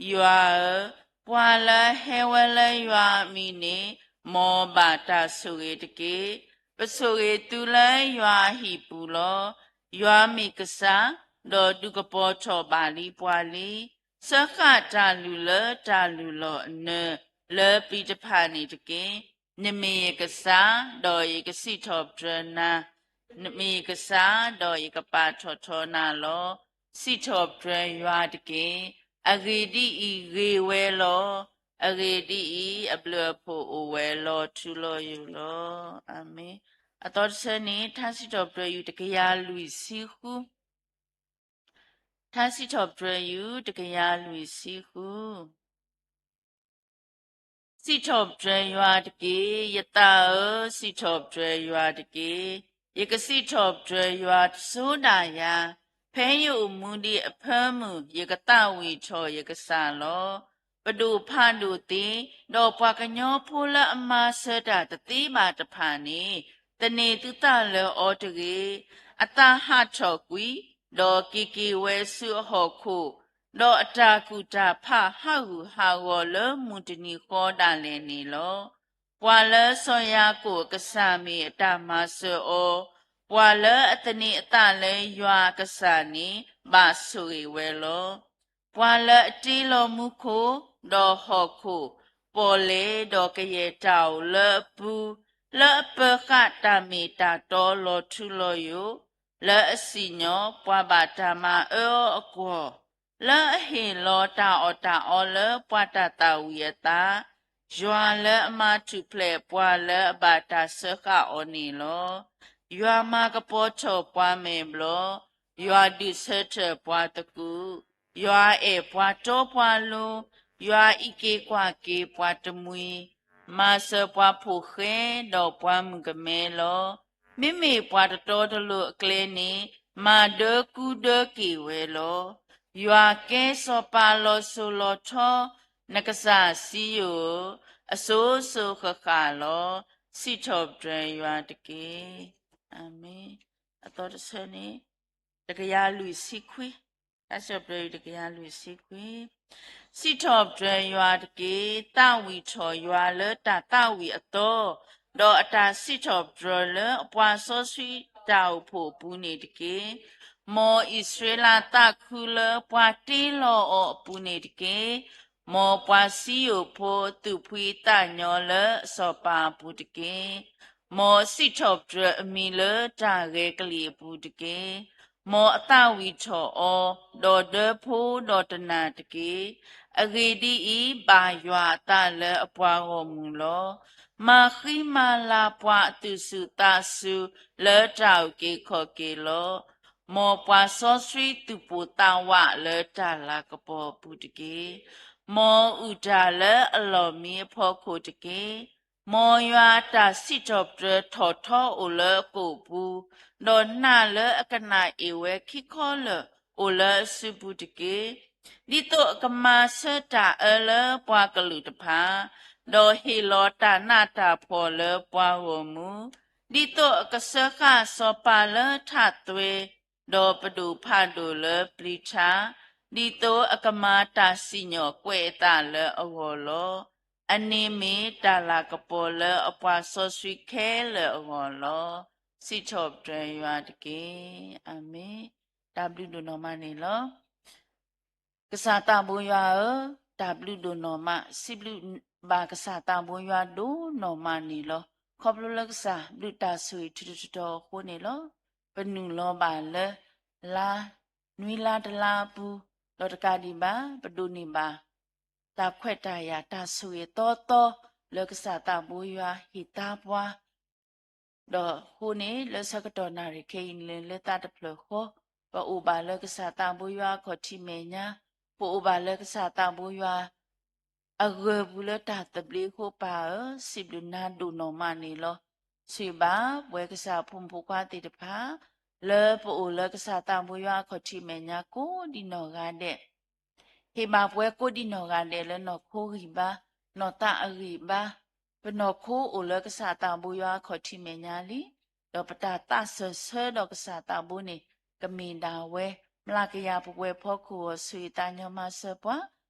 ယွၤဧၢ, ပှၤလၢအဟဲဝဲလၢယွၤအမံၤန့ၣ်, မ်အဘၣ်တၢ်ဆိၣ်ဂ့ၤတက့ၢ်. ပဆိၣ်ဂ့ၤသုလၢယွၤအဟံၣ်ပူၤလီၤ. ယွၤမ့ၢ်ကစၢ်, ဒီးဒုးကပီၤထီၣ်ဘၣ်လံပှၤလံ. စၢဃာ်တၢ်လုၢ်လၢတၢ်လုၢ်လီၢ်အနၢၤလၢပျံၤတဖၣ်န့ၣ်တက့ၢ်. နမ့ၢ်ယကစၢ်, ဒီးယကစံးထီၣ်ပတြၢၤနၤ, နမ့ၢ်ယကစၢ်, ဒီးယကပာ်ထီၣ်ထီနၤလီၤ. စံးထီၣ်ပတြၢၤယွၤတက့ၢ်. အဂ့ၢ်ဒ်အံၤ, ဂ့ၤဝဲလီၤ. အဂ့ၢ်ဒ်အံၤ, အဘျုးအဖှိၣ်အိၣ်ဝဲလီၤထူလီၤယိာ်လီၤ. အၤမ့ၣ်. အသီတဆၢန့ၣ် ထါစံးထီၣ်ပတြၢၤယူၢ်တကယၤလွံၢ်ဆံဃု ထါစံးထီၣ်ပတြၢၤယူၢ်တကယၤလွံၢ်ဆံဃု. စံးထီၣ်ပတြၢၤယွၤတက့ၢ်. ယသးဧၢ, စံးထီၣ်ပတြၢၤယွၤတက့ၢ်. ယကစံးထီၣ်ပတြၢၤယွၤတစိၤဒၣ်ယၤ, ဖဲယအိၣ်မူဒံးအဖၢမုၢ်, ယကသးဝံၣ်ထီၣ်ယကစၢ်လီၤ. ပဒိၣ်ဖးဒိၣ်သ့, ဒီးပှၤကညီဖိလၢအမၤစၢၤတၢ်တသ့ဘၣ်တဖၣ်န့ၣ်, သန့ၤသုသးလၢအီၤတဂ့ၤ. အသးဟးထီၣ်ကွံာ်, ဒီးက့ၤက့ၤဝဲဆူအဟီၣ်ခိၣ်, ဒီးအတၢ်ကူၣ်တၢ်ဖးဟးဂူာ်ဟးဂီၤလၢမုၢ်တနံၤဃီဒၣ်လဲာ်န့ၣ်လီၤ. ပှၤလၢစီၤယၤကိာ်အကစၢ်မ့ၢ်အတၢ်မၤစၢၤအီၤ, ပှၤလၢအသန့ၤအသးလၢယွၤအကစၢ်န့ၣ် ဘၣ်ဆိၣ်ဂ့ၤဝဲလီၤ. ပှၤလၢအတ့လီၤမူခိၣ်, ဒီးဟီၣ်ခိၣ်, ပီၣ်လဲၣ်ဒီးကယဲၢ်တၢ်အိၣ်လၢအပူၤ, လၢအပၢၤဃာ်တၢ်မ့ၢ်တၢ်တီလီၤထူလီၤယိာ်, လၢအစံၣ်ညီၣ်ပှၤဘၣ်တၢ်မၤအၢအီၤအကွီၢ်, လၢအဟ့ၣ်လီၤတၢ်အီၣ်တၢ်အီလၢပှၤတၢ်သးဝံၣ်အသး, ယွၤလၢအမၤထူၣ်ဖျဲးပှၤလၢအဘၣ်တၢ်စၢဃာ်အီၤန့ၣ်လီၤ. ယွၤမၤကပီၤထီၣ်ပှၤမဲာ်ဘျီၣ်, ယွၤဒုးဆၢထၢၣ်ပှၤသကူး, ယွၤအဲၣ်ပှၤတီပှၤလိၤ, ယွၤအံးက့ၤကွၢ်က့ၤပှၤတမှံၤ, မၤစၢၤပှၤဖိၣ်ဃဲဒီးပှၤမုၣ်ကမဲလီၤ. မ့မ့ၢ်ပှၤတတီတလိၤအကျဲန့ၣ်, မၤဒၢကူဒၢက့ၤဝဲလီၤ. ယွၤကဲစီၤပၤလီၤစိၤလီၤထီ, နကစၢ်စံယိၣ်ဧၢ, အစိၤစိၤဃၣ်ဃၣ်လီၤ. စံးထီၣ်ပတြၢၤယွၤတက့ၢ်. အၤမ့ၣ်. အသီတဆၢန့ၣ် တကယၤလွံၢ်ဆံခွံ, တၢ်စံးထီၣ်ပတြၢၤတကယၤလွံၢ်ဆံခွံ, စံးထီၣ်ပတြၢၤယွၤတက့ၢ်, သးဝံၣ်ထီၣ်ယွၤလၢတၢ်သးဝံၣ်အသီ, ဒီးအတၢ်စံးထီၣ်ပတြၢၤလၢအပှၤစီဆှံတၢ်အိၣ်ဖှိၣ်အပူၤန့ၣ်တက့ၢ်. မ်အံၣ်စရ့လးသးခုလၢပှၤတ့လီၤအီၤအပူၤန့ၣ်တက့ၢ်. မ်ပှၤစံယိၣ်ဖိသူၣ်ဖှံသးညီလၢအစီၤပၤအပူၤတက့ၢ်. မ်အစံးထီၣ်ပတြၢၤအမံၤလၢတၢ်ဂဲၤကလံၣ်အပူၤတက့ၢ်. မ်အသးဝံၣ်ထီၣ်အီၤ, ဒီးဒၢဖိဒီးတနၢ်တက့ၢ်. အဂ့ၢ်ဒ်အံၤ, ဘၣ်ယွၤအသးလၢအပှၤဂီၢ်မုၢ်လီၤ. မၤဃံမၤလၤပှၤအသူၣ်စူၤသးစူၤလၢတၢ်အုၣ်က့ၤခီၣ်က့ၤလီၤ. မ်ပှၤစီဆှံသူၣ်ပိၢ်သးဝးလၢတၢ်လၤကပီၤအပူၤတက့ၢ်. မ်အအုၣ်တၢ်လၢအလီၢ်မံအဖီခိၣ်တက့ၢ်. မ်ယွၤအတၢ်စံးထီၣ်ပတြၢၤထီၣ်ထီအိၣ်လၢအကိာ်ပူၤ, ဒီးနၢ်လၢအကနၣ်အ့ၣ်ဝဲခံခီလၢာ်အိၣ်လၢအစုပူၤတက့ၢ်. ဒ်သိးအကမၤဆၢတၢ်အၢလၢပှၤကလုာ်တဖၣ်, ဒီးဟ့ၣ်လီၤတၢ်နးတၢ်ဖှီၣ်လၢပှၤဂီၢ်မုၢ်, ဒ်သိးအကစၢဃာ်စီၤပၤလၢထးသွဲ, ဒီးပဒိၣ်ဖးဒိၣ်လၢပျံၤထါ, ဒ်သိးအကမၤတၢ်စံၣ်ညီၣ်ကွဲးအသးလၢအဂီၢ်လီၤ. အန့ၣ်မ့ၢ်တၢ်လၤကပီၤလၢအပှၤစီဆှံခဲလၢာ်အဂီၢ်လီၤ. စံးထီၣ်ပတြၢၤယွၤတက့ၢ်. အၤမ့ၣ်. တၢ်ဘျုးဒိၣ်နီၢ်မးန့ၣ်လီၤ. ကစၢ်သးဘိယွၤဧၢ, တၢ်ဘျုးဒိၣ်နီၢ်မး, စံးဘျုးဘၣ်ကစၢ်သးဘိယွၤဒိၣ်နီၢ်မးန့ၣ်လီၤ. ခီဖျိလၢကစၢ်ဘျုးတၢ်ဆိၣ်ဂ့ၤထူးထူးတီၤတီၤအဃိန့ၣ်လီၤ. ပနုာ်လီၤဘၣ်လၢ လါ နွံလါတလါအပူၤ, ဒီးတကးဒံးဘၣ် ပဒိးန့ၢ်ဘၣ် တၢ်ခွဲးတၢ်ယာ် တၢ်ဆိၣ်ဂ့ၤအသီသီ လၢကစၢ်သးဘိယွၤဟ့ၣ်သါပှၤ ဒီးအဃိန့ၣ် လၢဆၢကတီၢ်နၣ်ရံၣ်ခဲအံၤန့ၣ် လၢသးတဖျၢၣ်ဃီ, ပအိၣ်ဘၣ်လၢကစၢ်သးဘိယွၤအခီၣ်ထံးမဲာ်ညါ, ပအိၣ်ဘၣ်လၢကစၢ်သးဘိယွၤ အဂၢၢ်ပူၤလၢတၢ်သဘျ့အဃိပၢ်ဧၢ, စံးဘျုးနၤဒိၣ်နီၢ်မးန့ၣ်လီၤ. ဆိၣ်ဂ့ၤဘၣ်ပဝဲကစၢ်အဖိမုၣ်ဖိခွါသ့ၣ်တဖၣ်, လၢပအိၣ်လၢကစၢ်သးဘိယွၤအခီၣ်ထံးမဲာ်ညါကိးဒံးနီၢ်ဂၤဒဲး ဟ့ၣ်ဘၣ်ပှၤကိးဒံးနီၢ်ဂၤဒဲးလၢနီၢ်ခိဂံၢ်ဘါ, နီၢ်သးအဂံၢ်ဘါ, ပနီၢ်ခိအိၣ်လၢကစၢ်သးဘိယွၤအခီၣ်ထံးမဲာ်ညါလံ, ဒီးပတၢ်သးစၢၢ်ဆၢဒီးကစၢ်သးဘိန့ၣ် ကမ့ၢ်ဒၣ်ဝဲ မျးကယၤပဝဲဖီခိၣ်အဂီၢ် ဆိၣ်ဂ့ၤသးညီမၤစၢၤပှၤ,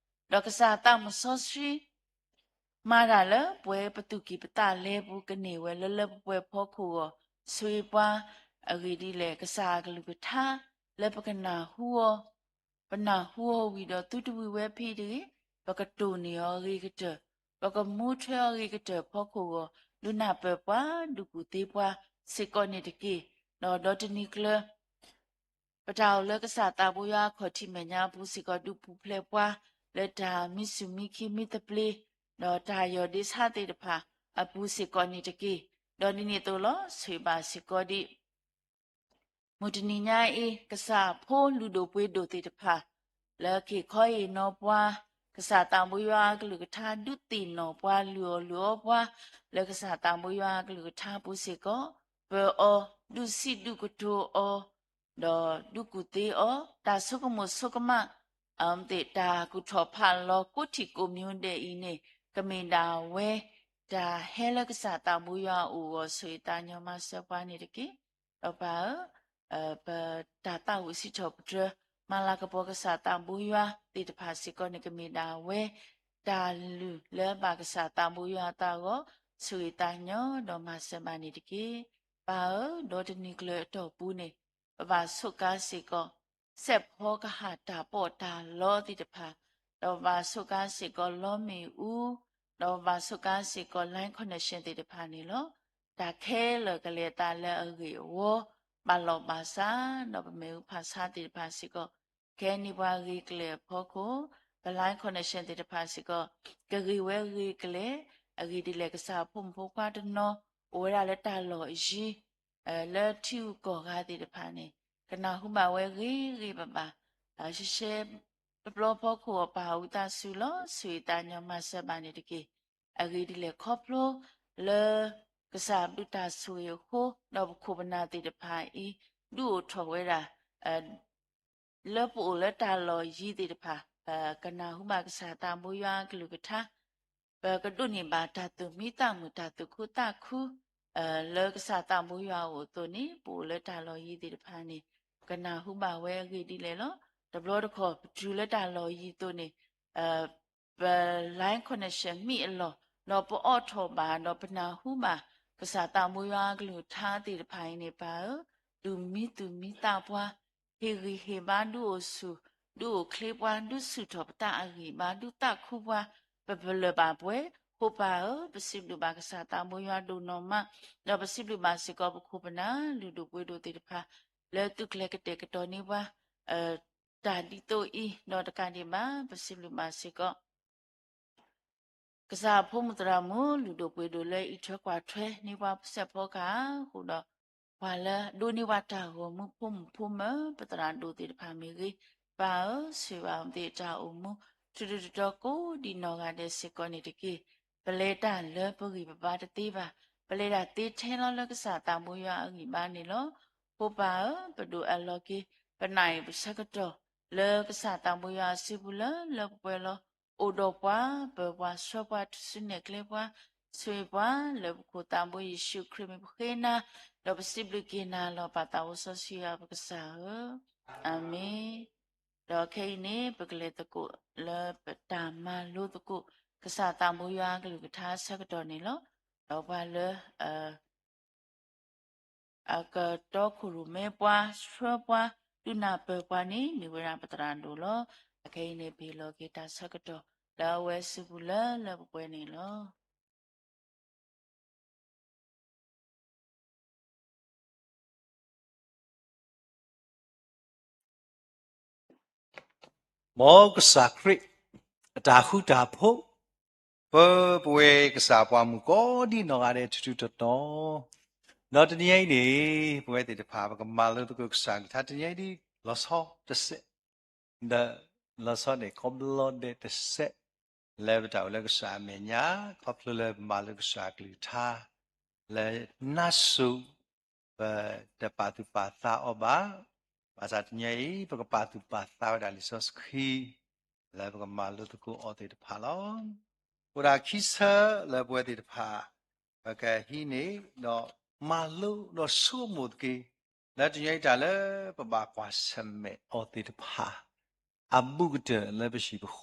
ဒီးကစၢ်သးစီဆှံ မၤတၢ်လၢပဝဲပသူၣ်ကံၢ်ပသးလဲပူၤ ကန့ၢ်ဝဲလၢလၢပှဲၤပှဲၤဖီခိၣ်အဂီၢ် ဆိၣ်ဂ့ၤပှၤ, အဂ့ၢ်ဒ်လဲၣ် ကစၢ်အကလုၢ်ကထါ လၢပကနၢ်ဟူအီၤ, ပနၢ်ဟူအီၤဝံၤဒီးသုတဝံၤဝဲဖဲအံၤတဂ့ၤ, ပကတိၢ်န့ၢ်အီၤအဂ့ၤကတၢၢ်, ပကမူထွဲအီၤအဂ့ၤကတၢၢ်ဖီခိၣ်အဂီၢ် ဒုးနၢ်ပၢၢ်ပှၤ ဒုးကူၣ်သ့ပှၤစ့ၢ်ကီးန့ၣ်တက့ၢ်. ဒီးဒီတနံၤကျၢၤ ပတၢ်အိၣ်လၢကစၢ်သးဘိယွၤအခီၣ်ထံးမဲာ်ညါအပူၤစ့ၢ်ကီး ဒုးပူၤဖျဲးပှၤ လၢတၢ်မံဆူၣ်မံခံမံသပျ့ ဒီးတၢ်ယီၢ်ဒ့ဆါသ့ၣ်တဖၣ်အပူၤစ့ၢ်ကီးန့ၣ်တက့ၢ်. ဒီးဒ်န့ၣ်အသိးလီၤ ဆိၣ်ဂ့ၤဘၣ်စ့ၢ်ကီးဒံး မုၢ်တနံၤညါအံၤ ကစၢ်ဖိလုၢ်ဒိၣ်ပှ့ၤဒိၣ်သ့ၣ်တဖၣ် လၢကဟ့ၣ်ခီဟ့ၣ်နီၤပှၤ ကစၢ်သးဘိယွၤအကလုၢ်ကထါ ဒုးသ့ၣ်နီၣ်ပှၤ လုၢ်အီၣ်လုၢ်အီပှၤ လၢကစၢ်သးဘိယွၤအကလုၢ်ကထါအပူၤစ့ၢ်ကီး ပၢၤအီၤ ဒုးစံးဒုးကတိၤအီၤ ဒီးဒုးကူၣ်သ့အီၤ တၢ်ဆိကမိၣ်ဆိကမး အမ့ၢ်သ့ၣ်တၢ်ကူၣ်ထီၣ်ဖးလီၤကိးထံၣ်ကိးမံၤဒဲးအံၤန့ၣ် ကမ့ၢ်ဒၣ်ဝဲ တၢ်ဟဲလၢကစၢ်သးဘိယွၤအအိၣ်အဂီၢ် ဆိၣ်ဂ့ၤသးညီမၤစၢၤပှၤန့ၣ်တက့ၢ်. ဒီးပၢ်ဧၢ, ပတၢ်သးဝံၣ်စံးထီၣ်ပတြၢၤ မၤလၤကပီၤကစၢ်သးဘိယွၤသ့ၣ်တဖၣ်စ့ၢ်ကီးန့ၣ် ကမ့ၢ်ဒၣ်ဝဲ တၢ်လုၢ်လၢအဘၣ်ကစၢ်သးဘိယွၤအသးအဂီၢ် ဆိၣ်ဂ့ၤသးညီဒီးမၤစၢၤဘၣ်န့ၣ်တက့ၢ်. ပၢ်ဧၢ, ဒီတနံၤကျၢၤအတီၢ်ပူၤန့ၣ် ပဘၣ်ဆိးကါစ့ၢ်ကီး စဲးဖီကဟၣ်တၢ်ပီးတၢ်လီသ့ၣ်တဖၣ်, ဒီးပဘၣ်ဆိးကါစ့ၢ်ကီးလီမ့ၣ်အူ, ဒီးပဘၣ်ဆိးကါစ့ၢ်ကီး line connection သ့ၣ်တဖၣ်န့ၣ်လီၤ. တၢ်ခဲလၢာ်ကလဲၤအသးလၢအဂ့ၢ်အဝီ, ဘၣ်လီၢ်ဘၣ်စး, ဒီးပမ့ၣ်အူဖးဆါသ့ၣ်တဖၣ်စ့ၢ်ကီး ကဟဲန့ၢ်ပှၤဂ့ၤကျဲၤအဖီခိၣ်, ပ line connection သ့ၣ်တဖၣ်စ့ၢ်ကီး ကဂ့ၤဝဲဂ့ၤကျဲၤ, အဂ့ၢ်ဒ်လဲၣ် ကစၢ်ဖိမုၣ်ဖိခွါတနီၤ အိၣ်ဝဲဒၣ်လၢတၢ်လီၢ်အယံၤ လၢထံဂုၤကီၢ်ဂၤသ့ၣ်တဖၣ်န့ၣ် ကနၢ်ဟူဘၣ်ဝဲဂ့ၤဂ့ၤဘၣ်ဘၣ်, ရှဲရှဲပျီပျီဖီခိၣ်အပၢ်အဝံသးစူၤလီၤ ဆိၣ်ဂ့ၤသးညီမၤစၢၤဘၣ်န့ၣ်တက့ၢ်. အဂ့ၢ်ဒ်လဲၣ် ခီဖျိလၢ ကစၢ်ဘျုးတၢ်ဆိၣ်ဂ့ၤအဃိ ဒီးပခိၣ်ပနၢ်သ့ၣ်တဖၣ်အံၤ ဒုးအိၣ်ထီၣ်ဝဲဒၣ် လၢပအိၣ်လၢတၢ်လီၢ်ယံၤသ့ၣ်တဖၣ် ပကနၢ်ဟူဘၣ်ကစၢ်သးဘိယွၤအကလုၢ်ကထါ, ပကဒိးန့ၢ်ဘၣ်တၢ်သူၣ်မံသးမုာ် တၢ်သူၣ်ခုသးခု, လၢကစၢ်သးဘိယွၤအအိၣ်အသိးန့ၣ် ပအိၣ်လၢတၢ်လီၢ်ယံၤသ့ၣ်တဖၣ်န့ၣ် ပကနၢ်ဟူဘၣ်ဝဲအဂ့ၢ်ဒ်လဲၣ်လီၤ. တဘျီတခီၣ် ပတုၤလၢတၢ်လီၢ်ယံၤအသိးန့ၣ် ပ line connection မံအလီၢ် ဒီးပအိးထီၣ်ဘၣ် ဒီးပနၢ်ဟူဘၣ် ကစၢ်သးဘိယွၤအကလုၢ်ကထါသ့ၣ်တဖၣ်အံၤန့ၣ် ပၢ်ဧၢ, ဒုးမံသူၣ်မံသးပှၤ, ဟ့ၣ်ဂံၢ်ဟ့ၣ်ဘါ ဒုးအိၣ်ဆူၣ် ဒုးအိၣ်ချ့ပှၤ, ဒုးဆူၣ်ထီၣ်ပသးအဂံၢ်ဘါ, ဒုးသးခုပှၤ, ပပလၢၢ်ဘၣ်ပှဲၤ, ဖိပၢ်ဧၢ, ပစံးဘျုးဘၣ်ကစၢ်သးဘိယွၤဒိၣ်နီၢ်မး, ဒီးပစံးဘျုးဘၣ်စ့ၢ်ကီးပခိၣ်ပနၢ်လုၢ်ဒိၣ်ပှ့ၤဒိၣ်သ့ၣ်တဖၣ် လၢသုးကျဲၤကတဲာ်ကတီၤန့ၢ်ပှၤ တၢ်ဒ်သိးအံၤ ဒီးတကးဒံးဘၣ် ပစံးဘျုးဘၣ်စ့ၢ်ကီး ကစၢ်ဖိမုၣ်သရၣ်မုၣ် လုၢ်ဒိၣ်ပှ့ၤဒိၣ်လၢအံးထွဲကွၢ်ထွဲန့ၢ်ပှၤစဲးဖီကဟၣ်အဃိဒီး ပှၤလၢဒိးန့ၢ်ပှၤတၢ်ဂီၤမူဖိမုၣ်ဖိမၢၤ ပသရၣ်ဒိၣ်သ့ၣ်တဖၣ်မ့ၢ်ဂ့ၤ, ပၢ်ဧၢ, ဆိၣ်ဂ့ၤဘၣ်အဝဲသ့ၣ်အတၢ်အိၣ်မူ ထူးထူးတီၤတီၤကိးဒံးနီၢ်ဂၤဒဲးစ့ၢ်ကီးန့ၣ်တက့ၢ်. ပလဲၤတၢ်လၢပဂံၢ်ပဘါတသ့ဘၣ်, ပလဲၤတၢ်သ့ထဲလီၤလၢကစၢ်သးဘိယွၤအဂံၢ်ဘါန့ၣ်လီၤ. ဖိပၢ်ဧၢ, ပဒိၣ်အၢၣ်လီၤက့ၤ ပနၢ်အံၤပဆၢကတီၢ် လၢကစၢ်သးဘိယွၤအစုပူၤလၢလၢပှဲၤပှဲၤလီၤ. အိၣ်ဒီးပှၤ, ပၢၤပှၤ, ဆှၢပှၤ, ထူၣ်စုနဲၣ်ကျဲပှၤ, ဆိၣ်ဂ့ၤပှၤ, လၢပခိၣ်သးဘိယ့ၣ်ၡူးခရံာ်မံၤပဃ့နၤ, ဒီးပစံးဘျုးက့ၤနၤလီၤ. ပၢ်သးဘိစီဆှံယွၤပကစၢ်ဧၢ, အၤမ့ၣ်. ဒီးခဲအံၤန့ၣ် ပကလဲၤသကိးလၢပတၢ်မၤလိသကိး ကစၢ်သးဘိယွၤအကလုၢ်ကထါဆၢကတီၢ်န့ၣ်လီၤ. ဒီးပှၤလၢ အကတီခိၣ်ရိၣ်မဲပှၤ, ဆှၢပှၤ, ဒုးနၢ်ပၢၢ်ပှၤန့ၣ် မ့ၢ်ဝဲဒၣ်ပသရၣ်ဒိၣ်လီၤ. အခဲအံၤန့ၣ် ပဟ့ၣ်လီၤက့ၤတၢ်ဆၢကတီၢ် လၢအဝဲစုပူၤလၢလၢပှဲၤပှဲၤန့ၣ်လီၤ. မ်ကစၢ်ခရံာ် အတၢ်ဃူတၢ်ဖိး ပပဝဲကစၢ်ပှၤမုၣ်ကိးဒံးနီၢ်ဂၤဒဲးထူးထူးတီၤတီၤ, ဒီးတနံၤအံၤန့ၣ် ပဝဲသ့ၣ်တဖၣ် ပကမၤလိသကိးကစၢ်ကလုၢ်ကထါတနံၤအံၤဒ်လီၤဆီတစဲး, ဒီးလီၤဆီန့ၣ် ကိးဘျီဒဲးတစဲး လၢပတၢ်အိၣ်လၢကစၢ်အမဲာ်ညါ, ခီဖျိလၢပမၤလိကစၢ်ကလုၢ်ကထါ လၢနါစိၤ ပတပာ်သူၣ်ပာ်သးအီၤဘၣ်. ဘၣ်ဆၣ်တနံၤအံၤ ပကပာ်သူၣ်ပာ်သးဝဲဒၣ်လံာ်စီဆှံ လၢပကမၤလိသကိးအီၤသ့ၣ်တဖၣ်လီၤ. အိၣ်ဒၣ်ခံဆၢလၢပဝဲသ့ၣ်တဖၣ် ပကဟံးန့ၢ် ဒီးမၤလိဒီးဆိကမိၣ်သက့ၤ လၢတနံၤအံၤတၢ်လၢပဘၣ်ကွၢ်ဆၢၣ်မဲာ်အီၤသ့ၣ်တဖၣ် အဘူးကတၢၢ်လၢပဟံၣ်ပဃီ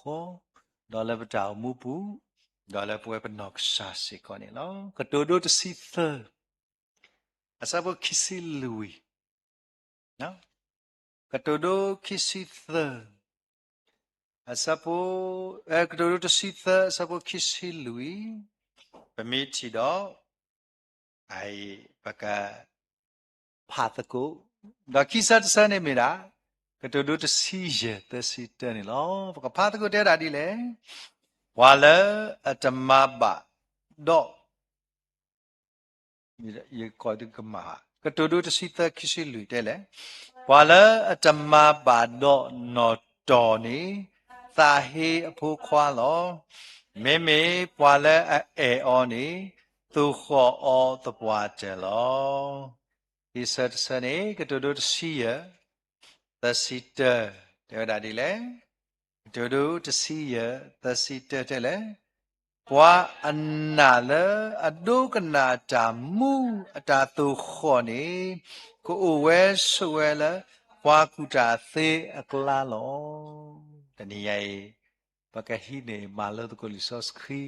ဒီးလၢပတၢ်အိၣ်မူပူၤ, ဒီးလၢပဝဲပနီၢ်ကစၢ်စ့ၢ်ကီးန့ၣ်လီၤ. ကတိၤဒိတဆံသၢ အဆၢဖိခံဆံလွံၢ်, ကတိၤဒိခံဆံသၢ, အဆၢဖိ, ကတိၤဒိတဆံသၢ အဆၢဖိခံဆံလွံၢ်, ပမ့ၢ်ထံၣ်ဒီး ပကဖးသကိး, ဒီးခံဆၢတဆၢန့ၣ်မ့ၢ်ဒၣ် ကတိၤဒိတဆံယဲၢ် သၢဆံတၢန့ၣ်လီၤ. ပကဖးသကိးတဲဝဲဒၣ်ဒ်လဲၣ်, ပှၤလၢအတမၤဘၣ်ဒီး ယကမၤ, ကတိၤဒိတဆံသၢ ခံဆံလွံၢ်တဲလဲၣ်, ပှၤလၢအတမၤဘၣ်ဒီးနီၢ်တီၢ်န့ၣ် သးဟ့အဖိခွါလီၤ. မ့မ့ၢ်ပှၤလၢအအဲၣ်အီၤန့ၣ် သိၣ်ဃီၣ်အီၤသပှၢ်တၢၢ်လီၤ. ခံဆၢတဆၢန့ၣ် ကတိၤဒိတဆံယဲၢ် သၢဆံတၢ တဲဝဲဒၣ်ဒ်လဲၣ်, ကတိၤဒိတဆံယဲၢ် သၢဆံတၢတဲလဲၣ်, ပှၤအနာ်လၢအဒိကနၣ်တၢ်မူအတၢ်သိၣ်ဃီၣ်န့ၣ် ကအိၣ်ဝဲဆိးဝဲလၢပှၤကူၣ်တၢ်သ့အကျါလီၤ. တနံၤညါအံၤ ပကဟံးန့ၢ်မၤလိသကိးလံာ်စီဆှံ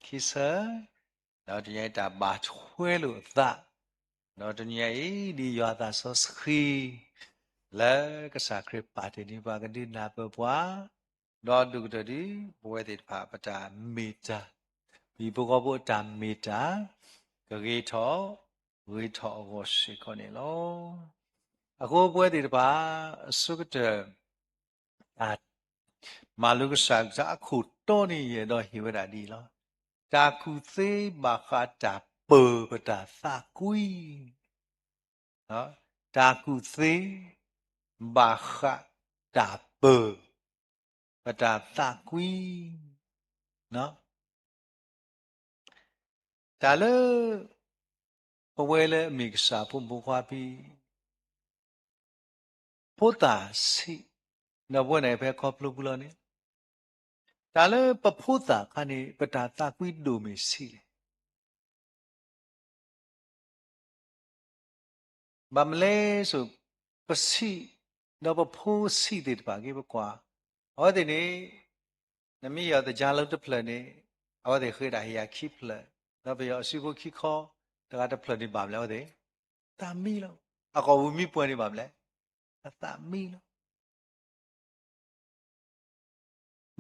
ခံဆၢ, ဒီးတနံၤညါအံၤတၢ်ဘၣ်ထွဲလိာ်အသး, ဒီးတနံၤညါအံၤ ဒ်ယွၤအသးစီဆှံ လၢကစၢ်ခရံာ်ပာ်တ့ၢ်န့ၢ်ပှၤကဒုးနၢ်ပၢၢ်ပှၤ, ဒီးဒိၣ်ကတၢၢ်ဒ် ပဝဲသ့ၣ်တဖၣ်ပတၢ်မ့ၢ်တၢ်, ပဟံၣ်ဖိဃီဖိအတၢ်မ့ၢ်တၢ် ကဂ့ၤထီၣ်ဂ့ၤထီၣ်အဂီၢ်စ့ၢ်ကီးန့ၣ်လီၤ. အဃိပဝဲသ့ၣ်တဖၣ် အဆိကတၢၢ် တၢ်မၤလိကစၢ်ကလုၢ်ကထါအခိၣ်တီန့ၣ် ယအဲၣ်ဒိးဟ့ၣ်ဝဲဒၣ်ဒ်အံၤလီၤ. တၢ်ကူၣ်သ့ဘၣ်ဃးတၢ်ပၢၢ်ပတၢ်သးကွံ, တၢ်ကူၣ်သ့ဘၣ်ဃးတၢ်ပၢၢ်ပတၢ်သးကွံ. တၢ်လၢ ပဝဲလၢအမ့ၢ်ကစၢ်ဖိမုၣ်ဖိခွါဖဲ ဖိသၣ်ဆံး, ဒီးပဝဲန့ၣ်ဖဲခီဖျိပူၤလီၤန့ၣ်, တၢ်လၢပဖိသၣ်ခါန့ၣ် ပတၢ်သးကွံဒိၣ်မ့ၢ်ဆံးလဲၣ်. ဘၣ်မနုၤလဲၣ်ဆိ ပဆံး, ဒီးပဖိဆံးသ့ၣ်တဖၣ်က့ ပကွၢ်, အဝဲသ့ၣ်န့ၣ် နမ့ၢ်ယီၤသကြားလုံးတဖျၢၣ်န့ၣ် အဝဲသ့ၣ်ဃ့ဒၣ်ဟ့ၣ်ယၤခံဖျၢၣ်, ဒီးပယီၤအစုဖိခံခီ တဂၤတဖျၢၣ်န့ၣ်ဘၣ်မနုၤလဲၣ် အဝဲသ့ၣ် သးမံလီၤ. အကိာ်ပူၤမံပှဲၤန့ၣ်ဘၣ်မနုၤလဲၣ် အသးမံလီၤ.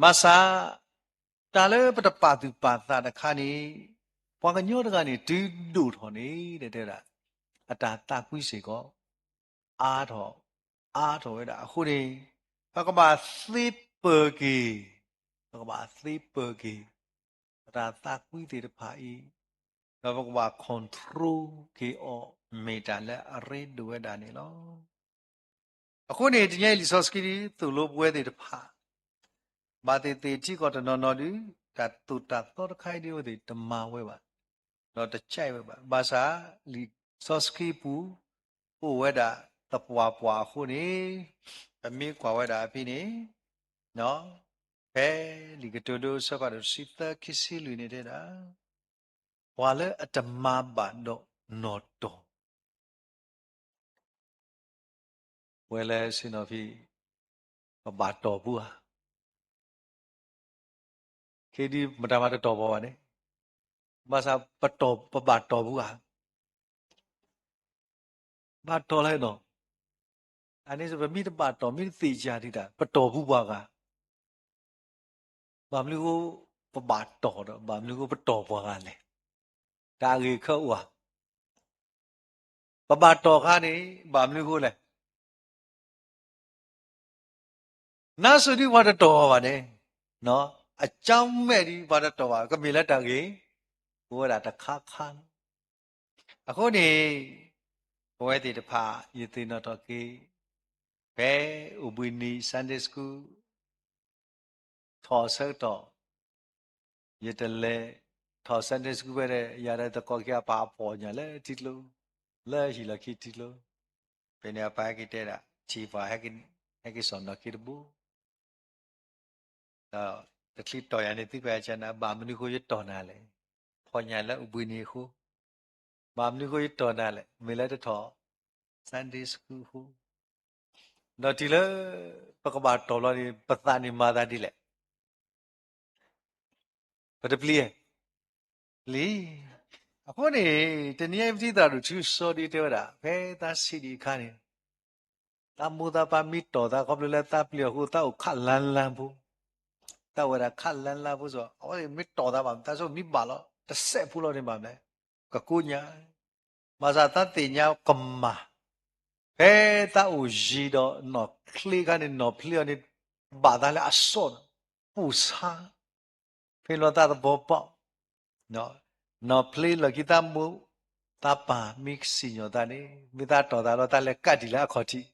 ဘၣ်ဆၣ် တၢ်လၢပတပာ်သူၣ်ပာ်သးတခါန့ၣ် ပှၤကညီတဂၤန့ၣ် တုၤဒိၣ်ထီၣ်န့ၣ် တဲဝဲဒၣ် အတၢ်သးကွံစ့ၢ်ကီး အါထီၣ်, အါထီၣ်ဝဲဒၣ်အဃိန့ၣ် ပကဘၣ်သ့ပၢၤက့ၤ, ပကဘၣ်သ့ပၢၤက့ၤ ပတၢ်သးကွံသ့ၣ်တဖၣ်အံၤ, ဒီးပကဘၣ် control က့ၤအီၤ မ့ၢ်တၢ်လၢအရ့ဒိၣ်ဝဲဒၣ်န့ၣ်လီၤ. အဃိန့ၣ် တနံၤအံၤလံာ်စီဆှံ သိၣ်လိပဝဲသ့ၣ်တဖၣ် ဘၣ်သ့ၣ်သ့ၣ်ထံကီၢ်တနီၤနီၤဒုး တၢ်သိၣ်တၢ်သီတခါအံၤဒ်အဝဲသ့ၣ်တမၤဝဲဘၣ်, ဒီးတကဲဝဲဘၣ်. ဘၣ်ဆၣ် လံာ်စီဆှံပူၤ အိၣ်ဝဲဒၣ်သပှၢ်ပှၢ်အဃိန့ၣ် ပမ့ၢ်ကွၢ်ဝဲဒၣ်အဖဲန့ၣ် ဖဲလံာ်ကတိၤဒိ အဆၢဖးဒိၣ်တဆံသၢ ခံဆံလွံၢ်န့ၣ်တဲဒၣ်, ပှၤလၢအတမၤဘၣ်ဒီးနီၢ်တီၢ် ပဝဲလၢဆ့ၣ်နီၤဖံ ပဘၣ်တီၢ်ပူၤဧါ. ခဲဒ်မတၤမၤတတီၢ်ပှၤဘၣ်န့ၣ်, ဘၣ်ဆၣ်ပတီၢ်, ပဘၣ်တီၢ်ပူၤဧါ. ဘၣ်တီၢ်လၢနီၤ, အန့ၣ်ပမ့ၢ်တဘၣ်တီၢ် မ့ၢ်တသ့ၣ်ညါဒံးတၢ် ပတီၢ်ပူၤပှၤဂၤ ဘၣ်မနုၤဃိ ပဘၣ်တီၢ်ဒီး ဘၣ်မနုၤဃိပတီၢ်ပှၤဂၤလဲၣ်. တၢ်အဂ့ၢ်ခဲအံၤ ပဘၣ်တီၢ်ခါန့ၣ် ဘၣ်မနုၤဃိလဲၣ်. နါစိၤဒ်ပှၤတတီၢ်ဘၣ်န့ၣ်, အကၠီမဲာ်ဒ်ပှၤတတီၢ်ဘၣ် ကမ့ၢ်လၢတၢ်ဂ့ၢ် အိၣ်ဝဲဒၣ်တခါခါလီၤ. အဃိန့ၣ် ပဝဲသ့ၣ်တဖၣ် ယသ့ၣ်နီၣ်ထီၣ်က့ၤ ဖဲအိၣ်ဘှံးနံၤ Sunday School ထီၣ်အဆၢကတီၢ် ယတလဲၤထီၣ် Sunday School ဖဲဒီး ယၤဒီးသကိးခံဂၤပာ်အဖီၣ်ညၣ်လၢထံကျိ, လၢဟံၣ်လီၢ်ခံထံကျိ, ဖဲန့ၣ်အပၢ်ဟဲက့ၤတဲဒၣ် ထံၣ်ပှၤ ဟဲက့ၤစိာ်နီၣ်က့ၤတဘိ ဒီးတချုးတီၢ်ယၤန့ၣ် သုကွၢ်ယၤကနၣ် ဘၣ်မနုၤဃိယတီၢ်နၤလဲၣ်. ဖီၣ်ညၣ်လၢအိၣ်ဘှံးနံၤအဃိ, ဘၣ်မနုၤဃိယတီၢ်နၤလဲၣ်, မ့ၢ်လၢတထီၣ် Sunday School အဃိ, ဒီးတုၤလၢပကဘၣ်တီၢ်ဘျီန့ၣ် ပသးန့ၣ်မၤသးဒ်လဲၣ်. ပတပျံၤဧါ, ပျံၤ. အဃိန့ၣ် တနံၤအံၤပထံၣ်သရၣ်ဒိၣ်ထူစီဒ်တဲဝဲဒၣ် ဖဲသးဆံးဒံးအခါန့ၣ် သးမိၢ်သးပၢ်မ့ၢ်တီၢ်သးခီဖျိလၢသးပျံၤအဃိ သးအိၣ်ခးလၢလၢဖိ, သးအိၣ်ဝဲဒၣ်ခးလၢလၢဖိစီ အဝဲမ့ၢ်တီၢ်သးဘၣ် သးဆိမ့ၢ်ဘၣ်လီၤ တစဲးဖိလီၤန့ၣ်ဘၣ်မလဲၣ်, ကကိညါ ဘၣ်ဆၣ်သးသ့ၣ်ညါကမၣ်, ဖဲသးအိၣ်ယံၤဒီးနီၢ်ချ့ခါန့ၣ် နီၢ်ဖျ့အီၤန့ၣ် ဘၣ်သးလၢအစီၣ်ဒီး ပူၢ်ဆါ, ဖဲလီၤသးသဘီပီၣ်, နီၢ်ဖျ့လီၢ်ခံသးမိၢ်သးပၢ်မ့ၢ်ကစံၣ်ညီၣ်သးန့ၣ် မ့ၢ်သးတီၢ်သးလီၤ သးလဲၤကးတံၢ်လၢအခီၣ်ထံး,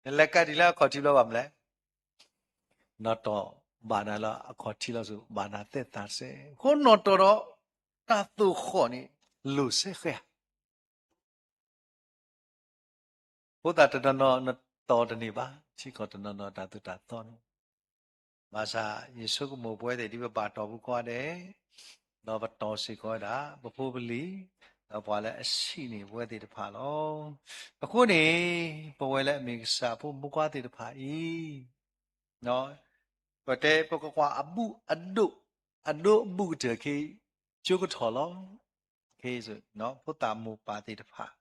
နလဲၤကးတံၢ်လၢအခီၣ်ထံးဘျီဘၣ်မလဲၣ် နီၢ်တီၢ်ဘၣ်နၤလၢအခီၣ်ထံးလီၤစိၤ ဘၣ်နၤသဲၣ်သၣ်စဲး, အဃိနီၢ်တီၢ်ဒီးတၢ်သိၣ်ဃီၣ်န့ၣ် လိၣ်စဲဃဲဧါ. ဖိသၣ်တနီၤနီၤနတီၢ်တန့ၢ်ဘၣ် ထံကီၢ်တနီၤနီၤတၢ်သိၣ်တၢ်သီန့ၣ်, ဘၣ်ဆၣ်ယဆိကမိၣ်ပဝဲသ့ၣ်ဒ်ပဘၣ်တီၢ်ပူၤကိးဂၤဒဲး, ဒီးပတီၢ်စ့ၢ်ကီးဝဲဒၣ် ပဖိပလံၤ, ဒီးပှၤလၢအဆံးန့ၢ်ပဝဲသ့ၣ်တဖၣ်လီၤ. အဃိန့ၣ် ပဝဲလၢအမ့ၢ်ကစၢ်ဖိမုၣ်ခွါသ့ၣ်တဖၣ်အံၤ ပတဲပကကွၢ်အဘူးအဒိၣ်, အဒိၣ်အဘူးကတၢၢ်ခဲအံၤ ကၠိကထီၣ်လီၤ. ဖိသၣ်မိၢ်ပၢ်သ့ၣ်တဖၣ်,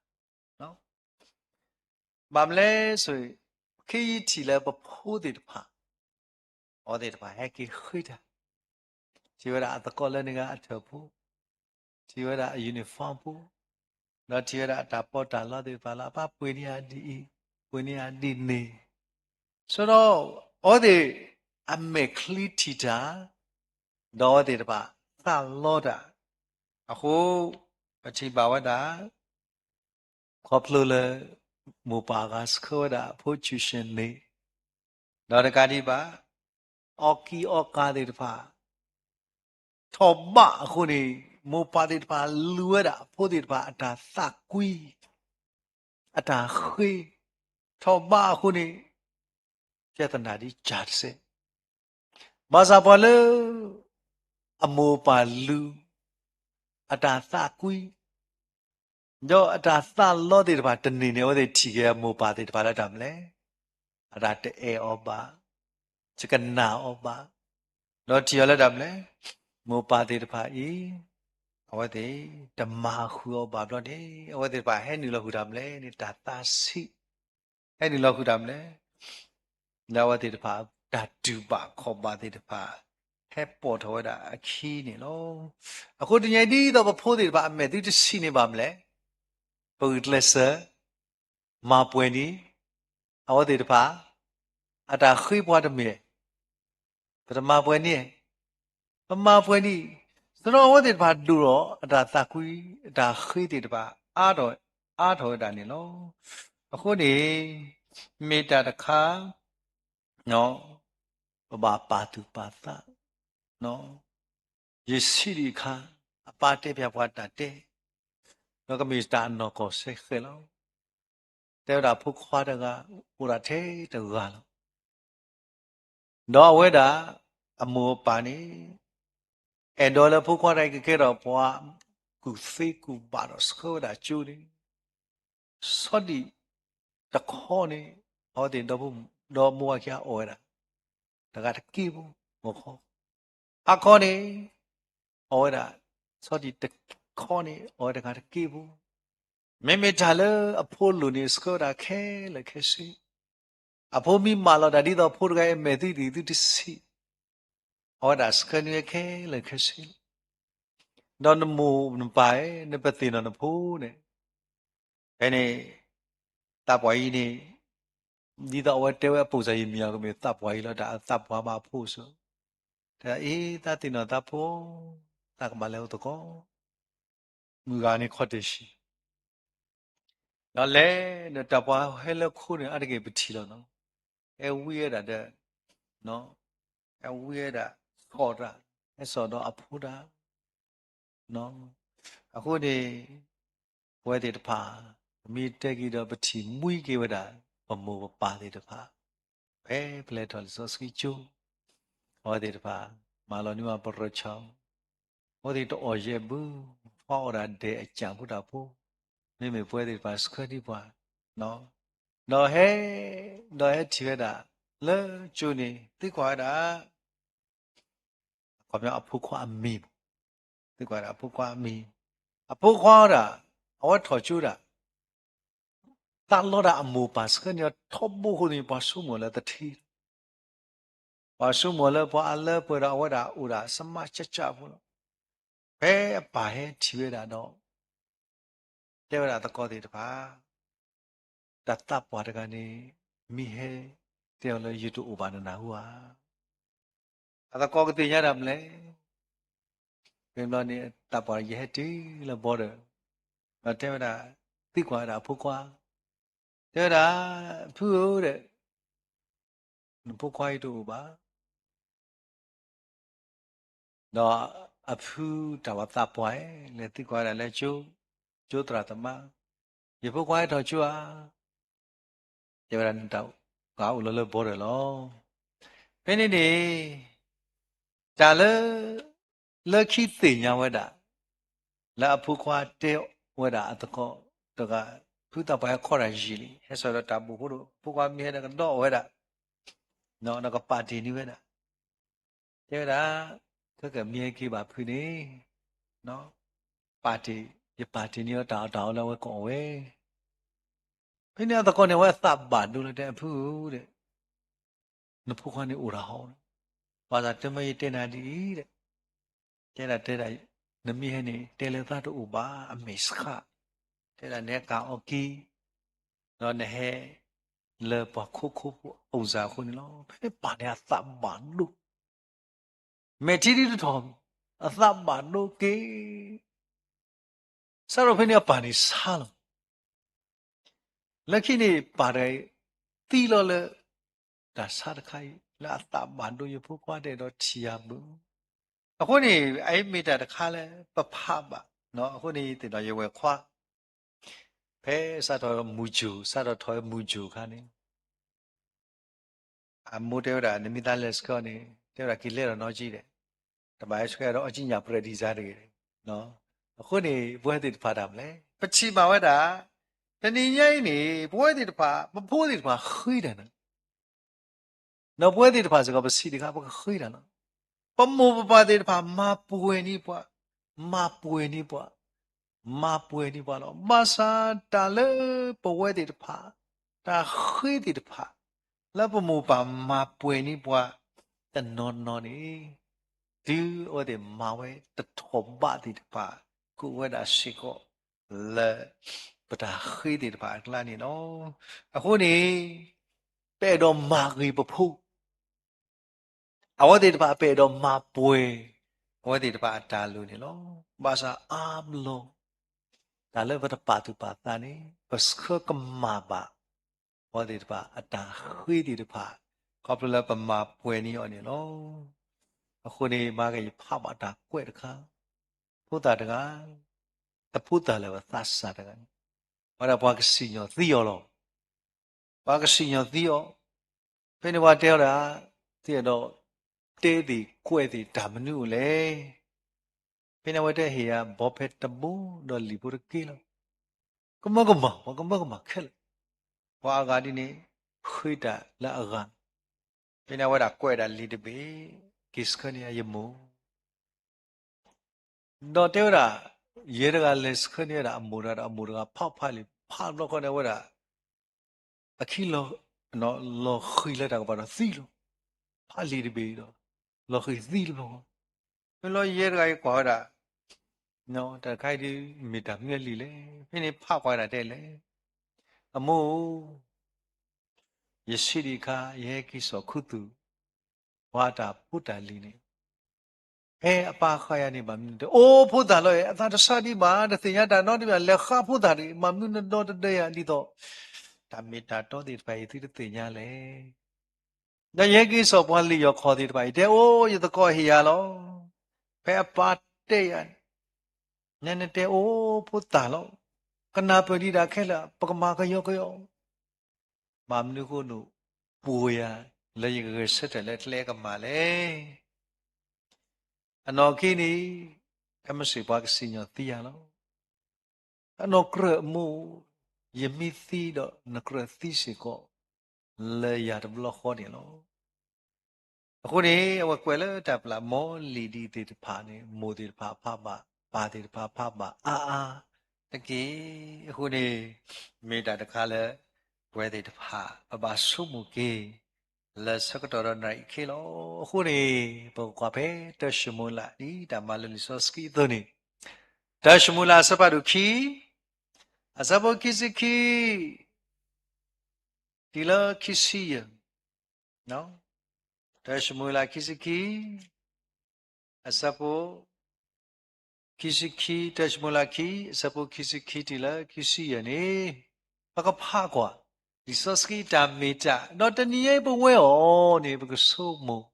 ဘၣ်မနုၤလဲၣ်ဆိ, ခဲအံၤထံၣ်လၢပဖိသ့ၣ်တဖၣ်, အဝဲသ့ၣ်တဖၣ်ဟဲက့ၤဃ့တၢ်, ထံၣ်ဝဲဒၣ်အသကိးလၢန့ၣ်ဂၤအထၢၣ်ဖိ, ထံၣ်ဝဲဒၣ်အ uniform ဖိ, ဒီးထံၣ်ဝဲဒၣ်အတၢ်ပီးတၢ်လီသ့ၣ်တဖၣ်လၢအပၢ်ပှ့ၤန့ၢ်အဒ်အံၤ, ပှ့ၤန့ၢ်အဒ်န့ၣ်, ဆိဒီး အဝဲသ့ၣ်အမဲာ်ချံထံၣ်တၢ်, ဒီးအဝဲသ့ၣ်တဖၣ်သးလီတၢ်, အဃိ ပထံၣ်ဘၣ်ဝဲဒၣ် ခီဖျိလၢ မိၢ်ပၢ်အဂၤဆှၢဝဲဒၣ်အဖိ tuition န့ၣ်, ဒီးတကးဒံးဘၣ် အီၣ်ကံၢ်အီၣ်ကၤသ့ၣ်တဖၣ် ထီၣ်ဘးအဃိန့ၣ် မိၢ်ပၢ်သ့ၣ်တဖၣ်လူၤဝဲဒၣ်အဖိသ့ၣ်တဖၣ်အတၢ်သးကွံ အတၢ်ဃ့, ထီၣ်ဘးအဃိန့ၣ် ပြဿနာဒ်ကၢ်တစဲး, ဘၣ်ဆၣ်ပှၤလၢ အမိၢ်အပၢ်လူၤ အတၢ်သးကွံ ဒီးအတၢ်သးလီသ့ၣ်တဖၣ်တန့ၢ်န့ၣ် အဝဲသ့ၣ်ထံၣ်က့ၤအမိၢ်ပၢ်သ့ၣ်တဖၣ်လၢတၢ်မနုၤလဲၣ်, အတၢ်တအဲၣ်အီၤဘၣ်, တကနၣ်အီၤဘၣ်, ဒီးထံၣ်အီၤလၢတၢ်မနုၤလဲၣ်, မိၢ်ပၢ်သ့ၣ်တဖၣ်အံၤ အဝဲသ့ၣ်တမၤဃုာ်အီၤဘၣ်ဘျီန့ၣ် အဝဲသ့ၣ်တဖၣ်ဟဲနုာ်လီၤဃုာ်တၢ်မနုၤလဲၣ်န့ၣ် တၢ်သးဆံး, ဟဲနုာ်လီၤဃုာ်တၢ်မနုၤလဲၣ် လၢအဝဲသ့ၣ်တဖၣ် တၢ်တူၢ်ဘၣ်ခီၣ်ဘၣ်သ့ၣ်တဖၣ် ဟဲပိာ်ထီၣ်ဝဲဒၣ်အခံန့ၣ်လီၤ. အဃိတနံၤအံၤ ဒ်သိးပဖိသ့ၣ်တဖၣ်အမဲာ်သုတဆံးန့ၢ်ဘၣ်မနုၤလဲၣ်, ပဂုာ်ကျဲးစၢး မၤပှဲၤန့ၢ် အဝဲသ့ၣ်တဖၣ် အတၢ်ဃ့ပှၤတမ့ၢ် ပတမၤပှဲၤန့ၢ်, ပမၤပှဲၤန့ၢ်, သနာ်အဝဲသ့ၣ်တဖၣ်ဒိၣ်ထီၣ် အတၢ်သးကွံ အတၢ်ဃ့သ့ၣ်တဖၣ် အါထီၣ်ဝဲဒၣ်န့ၣ်လီၤ. အဃိန့ၣ် မ့ၢ်တၢ်တခါ ပဘၣ်ပာ်သူၣ်ပာ်သး, ယဆံးဒံးအခါ အပၢ်တဲဖျါပှၤတၢ်တဲ, ဒီးကမ့ၢ်တၢ်အနီၢ်ကီၢ်စဲဃဲးလီၤ. တဲဝဲဒၣ်ဖိခွါတဂၤ အိၣ်ဒၣ်ထဲတဂၤလီၤ. ဒီးအဝဲဒၣ် အမိၢ်အပၢ်န့ၣ် အဲၣ်ဒိးလၢဖိခွါတဂၤအံၤကကဲထီၣ်ပှၤကူၣ်သ့ကူၣ်ဘၣ်ဒီးဆှၢဝဲဒၣ်ကၠိန့ၣ် ဆီဒံၣ်တခီန့ၣ် အဝဲသ့ၣ်ဒီဖိဒီမိၢ်ဝၤခံဂၤအီၣ်ဝဲဒၣ် တဂၤတက့ၢ်ဖိ, ဂီၤခီ, ဟါခီန့ၣ် အီၣ်ဝဲဒၣ် ဆီဒံၣ်တခီန့ၣ် အီၣ်ဝဲတဂၤတက့ၢ်ဖိ, မ့မ့ၢ်တၢ်လၢအဖိအလိၤန့ၣ် ဆှၢဝဲဒၣ်ခဲလၢာ်ခဲဆ့, အဖိမ့ၢ်မၢလီၤတၢ်ဒ်သိးဖိတဂၤအံၤအမဲာ်သုဒံးသုတဆံး အဝဲဒၣ်ဆှၢန့ၢ်ဝဲခဲလၢာ်ခဲဆ့လီၤ. ဒီးနမိၢ်နပၢ်ဧၢ, နပသ့ၣ်နီၣ်နဖိန့ၣ်, ဖဲန့ၣ် သးပှၢ်အံၤန့ၣ် ဒ်သိးအဝဲတဲဝဲအပိၢ်စၢ်ယမံၤအကမ့ၢ်သးပှၢ်အံၤလီၤ တၢ်သးပှၢ်ဘၣ်အဖိစ့ၢ်, တဲအ့ သးသ့ၣ်နီၣ်သးဖိ, သးကဘၣ်လဲၤအိၣ်သကိး မုၢ်ဂၤန့ၣ်ခီၣ်တဆံး ဒီးလဲၤဒီးတၢ်ပှၤဟဲလၢခိန့ၣ် အါတက့ၢ်ပထံၣ်လီၤနီၤ, ဟဲဝံဝဲဒၣ်ဒီး, ဟဲဝံဝဲဒၣ် ဆီၣ်တၢ်, ဟဲဆီၣ်ဒီးအဖိတၢ်, အဃိန့ၣ် ပဝဲသ့ၣ်တဖၣ် ပမ့ၢ်တဲက့ၤဒီးပထံၣ်မှံက့ၤဝဲဒၣ် ပမိၢ်ပပၢ်သ့ၣ်တဖၣ်, ဖဲပလဲၤထီၣ်လံာ်စီဆှံကၠိ, အဝဲသ့ၣ်တဖၣ် မၤလီၤန့ၢ်ဝဲပရၢၢ်ချီ, အဝဲသ့ၣ်တအီၣ်ယဲၢ်ဘု, ပှၤအီၣ်ဒၣ်ဒဲးအကၢ်ဖိတၢ်ဖိ, မ့မ့ၢ်ပဝဲသ့ၣ်တဖၣ်ဆှၢဒံးပှၤ, ဒီးဟဲ, ဒီးဟဲထံၣ်ဝဲဒၣ် လၢကၠိန့ၣ် သံကွၢ်ဝဲဒၣ် အခီပညီအဖိခွါအမံၤ, သံကွၢ်ဝဲဒၣ်အဖိခွါအမံၤ, အဖိခွါဒၣ်, အဝဲထီၣ်ကၠိဒၣ်, သးလီဒၣ်အမိၢ်ပၢ်ဆှၢန့ၢ်အီၤထီဘိအဃိန့ၣ် ပှၤဆိကမိၣ်လၢသထ့လီၤ. ပှၤဆိကမိၣ်လၢပှၤအလၢပှဲၤဒီးအဝဲဒၣ်အိၣ်ဒၣ်စမးကၠၢ်ကၠၢ်ဖိလီၤ. ဖဲအပၢ်ဟဲထံၣ်ဝဲဒၣ်ဒီး တဲဝဲဒၣ်သကိးသ့ၣ်တဖၣ်, တၢ်သးပှၢ်တဂၤန့ၣ် မ့ၢ်ဟဲတဲအီၤလၢယတအိၣ်ဘၣ်နနၢ်ဟူဧါ. အသကိးကသ့ၣ်ညါတၢ်မနုၤလဲၣ်. ဖဲဘျီန့ၣ် သးပှၢ်ယဟဲတုၤလၢ border, ဒီးတဲဝဲဒၣ်, သံကွၢ်ဝဲဒၣ်အဖိခွါ, တဲဝဲဒၣ်, ဖုဧၢဒီး, နဖိခွါအံၤတအိၣ်ဘၣ်. ဒီးအဖုတၢ်ဝဲသးပှၢ်, လဲၤသံကွၢ်ဝဲဒၣ်လၢကၠိ, ကၠိသရၣ်သမါ, ယဖိခွါဟဲထီၣ်ကၠိဧါ. တဲဝဲဒၣ်နတၢ်ဂၤအိၣ်လီၤလၢ border လီၤ. ဖဲန့ၣ်န့ၣ် တၢ်လၢ လၢခံသ့ၣ်ညါဝဲဒၣ် လၢအဖိခွါတဲဝဲဒၣ်အသကိးတဂၤ, ဖုသးပှၢ်ဟဲခီတၢ်ယံာ်လံ, ဟဲစိာ်ဒီးတၢ်ဘိၣ်ဖိဒိၣ်, အဖိခွါမ့ၢ်ဟဲဒီးကဒီးအီၣ်ဝဲဒၣ်, ဒီးကပာ်တ့ၢ်န့ၢ်ဝဲဒၣ်, တဲဝဲဒၣ်, ခဲကမ့ၢ်ဟဲက့ၤဘၣ်ဖုန့ၣ် ပာ်တ့ၢ်, ယပာ်တ့ၢ်န့ၢ်အီၤတၢ်အီၣ်တၢ်အီလၢအဝဲကအီၣ်ဝဲ. ဖဲန့ၣ်အသကိးန့ၣ် အဝဲအသးဘၣ်ဒိလၢတဲအဖုဧၢဒီး, နဖိခွါန့ၣ်အိၣ်တၢ်ဟီ, ဘၣ်ဆၣ်တမ့ၢ်ယတဲနၤဒ်အံၤဒီး, တဲဒၣ်တဲဒၣ်, နမ့ၢ်ဟဲန့ၣ် တဲလၢသးတအိၣ်ဘၣ် အမဲာ်ဆှး, တဲဒၣ်နဟဲကၤအီက့ၤ, ဒီးနဟဲ လၢပှၤခိခိၣ်ဖိအအိၣ်စၢ်အဃိန့ၣ်လီၤ. ဖဲန့ၣ်ပၢ်န့ၣ်အသးဘၣ်ဒိ မဲာ်ထံဒ်တထီၣ်, အသးဘၣ်ဒိက့ၤ စးထီၣ်ဖဲန့ၣ်အပၢ်န့ၣ်ဆါလီၤ. လၢခံန့ၣ်ပၢ်တဂၤအံၤ သံလီၤလၢ တၢ်ဆါတခါအံၤ လၢအသးဘၣ်ဒိယဖိခွါတအဲၣ်ဒိးထံၣ်ယၤဘၣ်. အဃိန့ၣ် အအံၤမ့ၢ်တၢ်တခါလၢပဖးဘၣ်. အဃိန့ၣ်သ့ၣ်နီၣ်ယဝဲၢ်ခွါ ဖဲစးထီၣ်မုၢ်စၢၤ စးထီၣ်ထီၣ်မုၢ်စၢၤအခါန့ၣ် အမိၢ်တဲဝဲဒၣ် နမ့ၢ်သးလဲၤဆှၢအီၤန့ၣ် တဲဝဲဒၣ်က့ၤလဲၤဒီးနီၢ်ကံဒီး တဘၣ်ဟဲဆှၢဒီးအီၣ်ကံညၣ်ပြဲးဒံးစါတဂ့ၤ. အဃိန့ၣ် ပဝဲသ့ၣ်တဖၣ်တၢ်မနုၤလဲၣ် ပထံၣ်ဘၣ်ဝဲဒၣ်, တနံၤညါအံၤန့ၣ် ပဝဲသ့ၣ်တဖၣ် ပဖိသ့ၣ်တဖၣ်ဃ့တၢ်န့ၣ်, ဒီးပဝဲသ့ၣ်တဖၣ်စ့ၢ်ကီး ပဆံးတခါ ပကဃ့တၢ်လီၤ. ပမိၢ်ပပၢ်သ့ၣ်တဖၣ် မၤပှဲၤန့ၢ်ပှၤ, မၤပှဲၤန့ၢ်ပှၤ, မၤပှဲၤန့ၢ်ပှၤလီၤ. ဘၣ်ဆၣ်တၢ်လၢပဝဲသ့ၣ်တဖၣ် တၢ်ဃ့သ့ၣ်တဖၣ် လၢပမိၢ်ပၢ်မၤပှဲၤန့ၢ်ပှၤ တနီၤနီၤန့ၣ် တုၤအဝဲသ့ၣ်မၤဝဲတထီၣ်ဘးသ့ၣ်တဖၣ် ကအိၣ်ဝဲဒၣ်စ့ၢ်ကီး လၢပတၢ်ဃ့သ့ၣ်တဖၣ်အကျါန့ၣ်လီၤ. အဃိန့ၣ် ပအဲၣ်ဒိးမၤဂ့ၤပဖိ အဝဲသ့ၣ်တဖၣ်ပအဲၣ်ဒိးမၤပှဲၤ အဝဲသ့ၣ်တဖၣ်အတၢ်လိၤန့ၣ်လီၤ. ဘၣ်ဆၣ်အါဘျီ တၢ်လၢပတပာ်သူၣ်ပာ်သးန့ၣ် ပဆှၢကမၣ်ဘၣ် အဝဲသ့ၣ်တဖၣ်အတၢ်ဃ့သ့ၣ်တဖၣ် ခီဖျိလၢပမၤပှဲၤန့ၢ်အီၤန့ၣ်လီၤ. အဃိန့ၣ် မၤကယဖးဘၣ်တၢ်ကွဲးတခါ, ဖိသၣ်တဂၤ တဖိသၣ်လၢၤဘၣ် သးစၢ်တဂၤန့ၣ် အဝဲဒၣ်ပှၤကစံၣ်ညီၣ်သံအီၤလီၤ. ပှၤကစံၣ်ညီၣ်သံအီၤ, ဖဲန့ၣ်ပှၤတဲဝဲဒၣ်, သ့ၣ်အဲၣ်ဒိးတဲသ့ၣ်ကွဲးသ့ၣ်တၢ်မနုၤအိၣ်လဲၣ်. ဖဲန့ၣ်အဝဲတဲဟ့ၣ်ယၤ ဘီဖဲတဘိဒီးလံာ်ဖိတက့ၢ်လီၤ. ကမၢကမၣ်, ပှၤကမၢကမၣ်ခဲလၢာ်. ပှၤအဂၤဒ်န့ၣ် ဃ့တၢ်လၢအဂၤ, ဖဲန့ၣ်အဝဲဒၣ်ကွဲးဒၣ်လံာ်တဘ့ၣ်, က့ၤဆှၢန့ၢ်ယမိၢ် ဒီးတဲဝဲဒၣ်, ယဲတဂၤလဲၤဆှၢန့ၢ်ဝဲဒၣ်အမိၢ်တဂၤဒီး အမိၢ်တဂၤဖးဖးလံာ် ဖးတဘျီဃီန့ၣ် အဝဲဒၣ် အခံ လီၤဃံၤလၢတၢ်ကပၤဒီးသံလီၤ. ဖးလံာ်တဘ့ၣ်ဒီး လီၤဃံၤသံတဘျီဃီ, မ့ၢ်လီၤယဲတဂၤအံၤကွၢ်ဝဲဒၣ် တၢ်တခါအံၤဒ်မ့ၢ်တၢ်မနုၤအလံာ်လဲၣ်. ဖဲန့ၣ်ဖးကွၢ်ဒၣ်တဲလဲၣ်, အမိၢ်ဧၢ, ယဆံးဒံးအခါ ယဟဲက့ၤစိာ်ခူသူၣ် ပှၤတၢ်ဖိတၢ်လံၤန့ၣ်, ဖဲအပၢ်ဃာ်ယၤန့ၣ် ဘၣ်မနုၤတဲ အိၣ်ဖိသၣ်လီၤအဲၣ်, အသးတဆါဒံးဘၣ်, တသ့ၣ်ညါတၢ်နီတမံၤ, လဲၤဃါဖိသၣ်ဒံး, ဘၣ်မနုၤနဒီတဒၢယၤဒ်သိး တၢ်မ့ၢ်တၢ်တီသ့ၣ်တဖၣ်အံၤ သုတသ့ၣ်ညါလဲၣ်. ဒီးယဟဲက့ၤစိာ်ပှၤလံာ်ယီၢ်ခီၣ်သ့ၣ်တဖၣ်အံၤ တဲအိၣ်ယသကိးဟ့ၣ်ယၤလီၤ. ဖဲအပၢ်တဲယၤန့ၣ်, နတဲအိၣ်ဖိသၣ်လီၤ, ကနၢ်ပၢၢ်ဒံးဒၣ်ခဲလၢာ် ပကမၤကယီကယီ ဘၣ်မနုၤအဃိန့ၣ် ပှ့ၤယၤလၢယကဂဲၤဆၢထၢၣ်လၢကျဲကမၣ်လဲၣ်. အနီၢ်ခံန့ၣ် ကမ့ၢ်စ့ၢ်ပှၤကစံၣ်ညီၣ်သံယၤလီၤ. အနီၢ်ကြၢးအမိၢ်, ယမ့ၢ်သံဒီးနကြၢးသံစ့ၢ်ကီး လၢယၤတဘျီဃီန့ၣ်လီၤ. အဃိန့ၣ် အဝဲကွဲးလၢတၢ်ပျၢ်မီလံာ်ဒ်သ့ၣ်တဖၣ်န့ၣ် မိၢ်သ့ၣ်တဖၣ်ဖးဘၣ်, ပၢ်သ့ၣ်တဖၣ်ဖးဘၣ်အါအါတက့ၢ်. အဃိန့ၣ် မ့ၢ်တၢ်တခါလၢ ပဝဲသ့ၣ်တဖၣ် ပဘၣ်ဆိကမိၣ်က့ၤ လၢဆၢကတီၢ်ဒီးနံၤအံၤခဲလီၤ. အဃိန့ၣ် ပကကွၢ်ဖဲတၢၡမူၤအ့လး ဒ်တၢ်မၤလၢလံာ်စီဆှံအသိးန့ၣ်, တၢၡမူၤအ့လးအဆၢဖးဒိၣ်ခံ, အဆၢဖိခံဆံခံ တုၤလၢခံဆံယဲၢ်, တၢၡမူၤအ့လးခံဆံခံ, အဆၢဖိ ခံဆံခံ, တၢၡမူၤအ့လးခံ အဆၢဖိခံဆံခံတုၤလၢခံဆံယဲၢ်န့ၣ်, ပကဖးကွၢ် လံာ်စီဆှံတၢ်မ့ၢ်တၢ်, ဒီးတနံၤအံၤပဝဲအီၤန့ၣ် ပကဆိကမိၣ်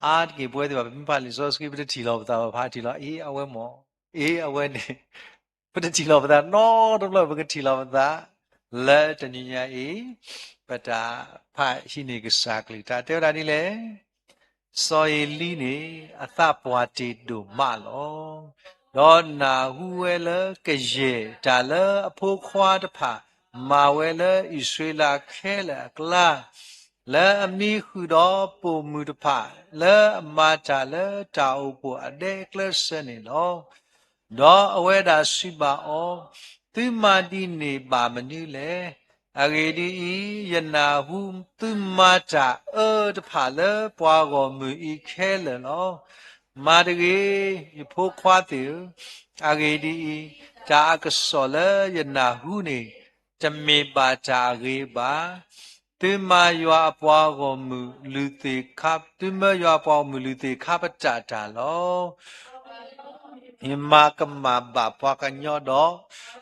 အါတက့ၢ် ပဝဲသ့ၣ်တဖၣ် ပမ့ၢ်ဖးလံာ်စီဆှံ ပတထံၣ်လီၤပသး ပဖးထံၣ်လီၤ အ့ အဝဲမ့ၢ်, အ့ အဝဲန့ၣ်, ပတထံၣ်လီၤပသးနီတဘျီ ပကထံၣ်လီၤပသး လၢတနံၤညါအံၤ ပတၢ်ဖးဟံးန့ၢ်ကစၢ်ကလုၢ် တၢ်တဲဝဲဒၣ်ဒ်လဲၣ်. စီၤအ့လံန့ၣ် အသးပှၢ်တ့ၢ်ဒိၣ်မးလီၤ. ဒီးနၢ်ဟူဝဲလၢကယဲၢ်တၢ်လၢအဖိခွါတဖၣ် မၤဝဲလၢအံၣ်စရ့လးခဲလၢာ်အကျါ, လၢအမံဃုာ်ဒီးပိာ်မုၣ်တဖၣ် လၢအမၤတၢ်လၢတၢ်အိၣ်ဖှိၣ်အဒဲအကျဲစၢၤန့ၣ်လီၤ. ဒီးအဝဲဒၣ်စံးဘၣ်အီၤ, သုမၤဒ်န့ၣ်ဘၣ်မနုၤလဲၣ်. အဂ့ၢ်ဒ်အံၤ, ယနၢ်ဟူသုမၤတၢ်အၢတဖၣ်လၢပှၤဂီၢ်မုၢ်အံၤခဲလၢာ်လီၤ. မၤတဂ့ၤ, ယဖိခွါသ့ၣ်ဧၢ, အဂ့ၢ်ဒ်အံၤ, တၢ်အကစီၣ်လၢယနၢ်ဟူန့ၣ် တမ့ၢ်ဘၣ်တၢ်အဂ့ၤဘၣ်. သုမၤယွၤအပှၤဂီၢ်မုၢ်လုၢ်သ့ၣ်ခါ, သုမၤယွၤအပှၤဂီၢ်မုၢ်လုၢ်သ့ၣ်ခါပတာ်တၢ်လီၤ. မ့ၢ်မၤကမၣ်ဘၣ်ပှၤကညီဒီး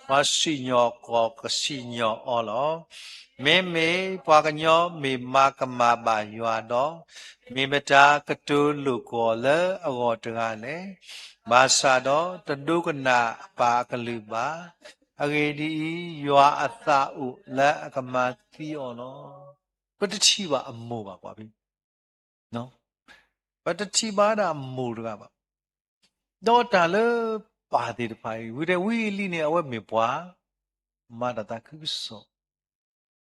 ပှၤစံၣ်ညီၣ်ကွီၢ်ကစံၣ်ညီၣ်အီၤလီၤ. မ့မ့ၢ်ပှၤကညီမ့ၢ်မၤကမၣ်ဘၣ်ယွၤဒီး, မ့ၢ်မတၤကတိၤလိာ်ကွီၢ်လၢအဂီၢ်တဂၤလဲၣ်. ဘၣ်ဆၣ်ဒီးတဒိကနၣ်အပၢ်အကလုၢ်ဘၣ်. အဂ့ၢ်ဒ်အံၤ, ယွၤအသးအိၣ်လၢအကမၤသံအီၤလီၤ. ပတထံၣ်ဘၣ်အမိၢ်ဘၣ် ကွၢ်ဖဲ ပတထံၣ်ဘၣ်ဒၣ်အမိၢ်တဂၤဘၣ်. ဒီးတၢ်လၢပၢ်သ့ၣ်တဖၣ်အံၤ ဝံၤဒီးဝံအ့လံန့ၣ် အဝဲမ့ၢ်ပှၤ မၤတၢ်သးခုကစီၣ်,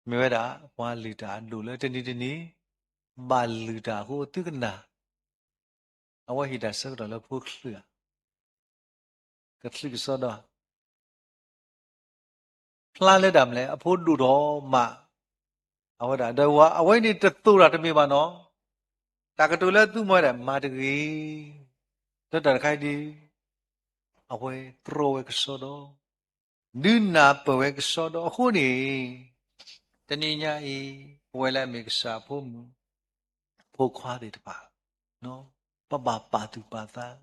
မ့ၢ်ဝဲဒၣ်ပှၤလုၢ်တၢ်အဒိၣ်လၢတနံၤတနံၤ ဘၣ်လုၢ်တၢ်အဃိသုကနၣ်, အဝဲဟ့ၣ်တၢ်ဆၢကတီၢ်လၢဖိချ့ဧါ, ကချံးကစီဒီဧါ ဖျါလၢတၢ်မနုၤလဲၣ်, အဖိဒိၣ်ထီၣ်မး, အဝဲဒၣ်ဒီးဝဲ အဝဲန့ၣ်တသိၣ်တၢ်တမ့ၢ်ဘၣ်နီၤ, တၢ်ကတိၤလၢသုမၤဝဲဒၣ် မၤတဂ့ၤ, ဒီးတၢ်တခါအံၤဒ် အဝဲတြီဝဲကစီဒီ, ဒုးနၢ်ပၢၢ်ဝဲကစီဒီအဃိန့ၣ်, တနံၤညါအံၤ ပဝဲလၢအမ့ၢ်ကစၢ်အဖိမုၣ် ဖိခွါသ့ၣ်တဖၣ် ပဘၣ်ပာ်သူၣ်ပာ်သး,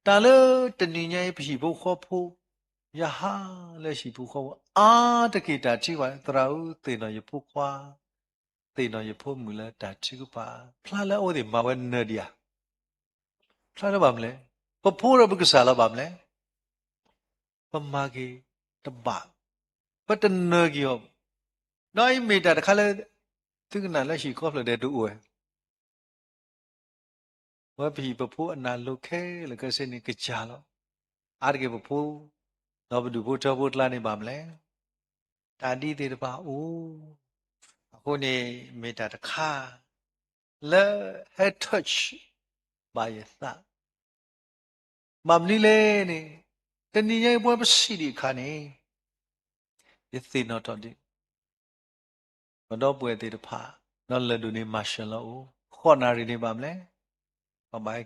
တၢ်လၢတနံၤညါအံၤ ပဟံၣ်ဖိဃီဖိ, ယဟးလၢဟံၣ်ဖိဃီဖိ အါတက့ၢ်တၢ်ထံၣ်ဘၣ် သရၣ်ဧၢ သ့ၣ်နီၣ်ယဖိခွါ, သ့ၣ်နီၣ်ယဖိမုၣ်လၢတၢ်ထုကဖၣ်, ဖျါလၢအဝဲသ့ၣ်မၤဝဲနၢၤဒံးဧါ, ဖျါလၢဘၣ်မနုၤလဲၣ်, ပဖိဒီးပကစၢ်လီၤဘၣ်မနုၤလဲၣ် ပမၤက့ၤတဘၣ်, ပတနၢၤက့ၤအီၤ, ဒီးအံၤမ့ၢ်တၢ်တခါလၢ သုကနၣ်လၢဟံၣ်ခီဖျၢၣ်ဒဲးတအိၣ်ဝဲ ဝဲပဟံၣ်ပဖိအနၢ်လိၤခဲလၢာ်ခဲဆ့န့ၣ် ကစၢ်လီၤ. အါတက့ၢ်ပဖိ, ဒီးပဒူၣ်ဖိထၢဖိကျါန့ၣ်ဘၣ်မနုၤလဲၣ်, တၢ်ဒ်သ့ၣ်တဖၣ်အိၣ်, အဃိန့ၣ် မ့ၢ်တၢ်တခါ လၢဟဲ touch ဘၣ်ယသး ဘၣ်မနုၤလဲၣ်န့ၣ်, တနံၤညါအံၤပဝဲပစံးဒံးအခါန့ၣ်, ယသ့ၣ်နီၣ်ထီၣ်ဒံး ပဒီပုၢ်ဝဲၢ်သ့ၣ်တဖၣ်, ဒီးလၢၢ်ဒိၣ်န့ၣ် မၤရှၢၣ်လီၤအိၣ်, ဃိးနၣ်ရံၣ်န့ၣ်ဘၣ်မနုၤလဲၣ်, ပဘၣ်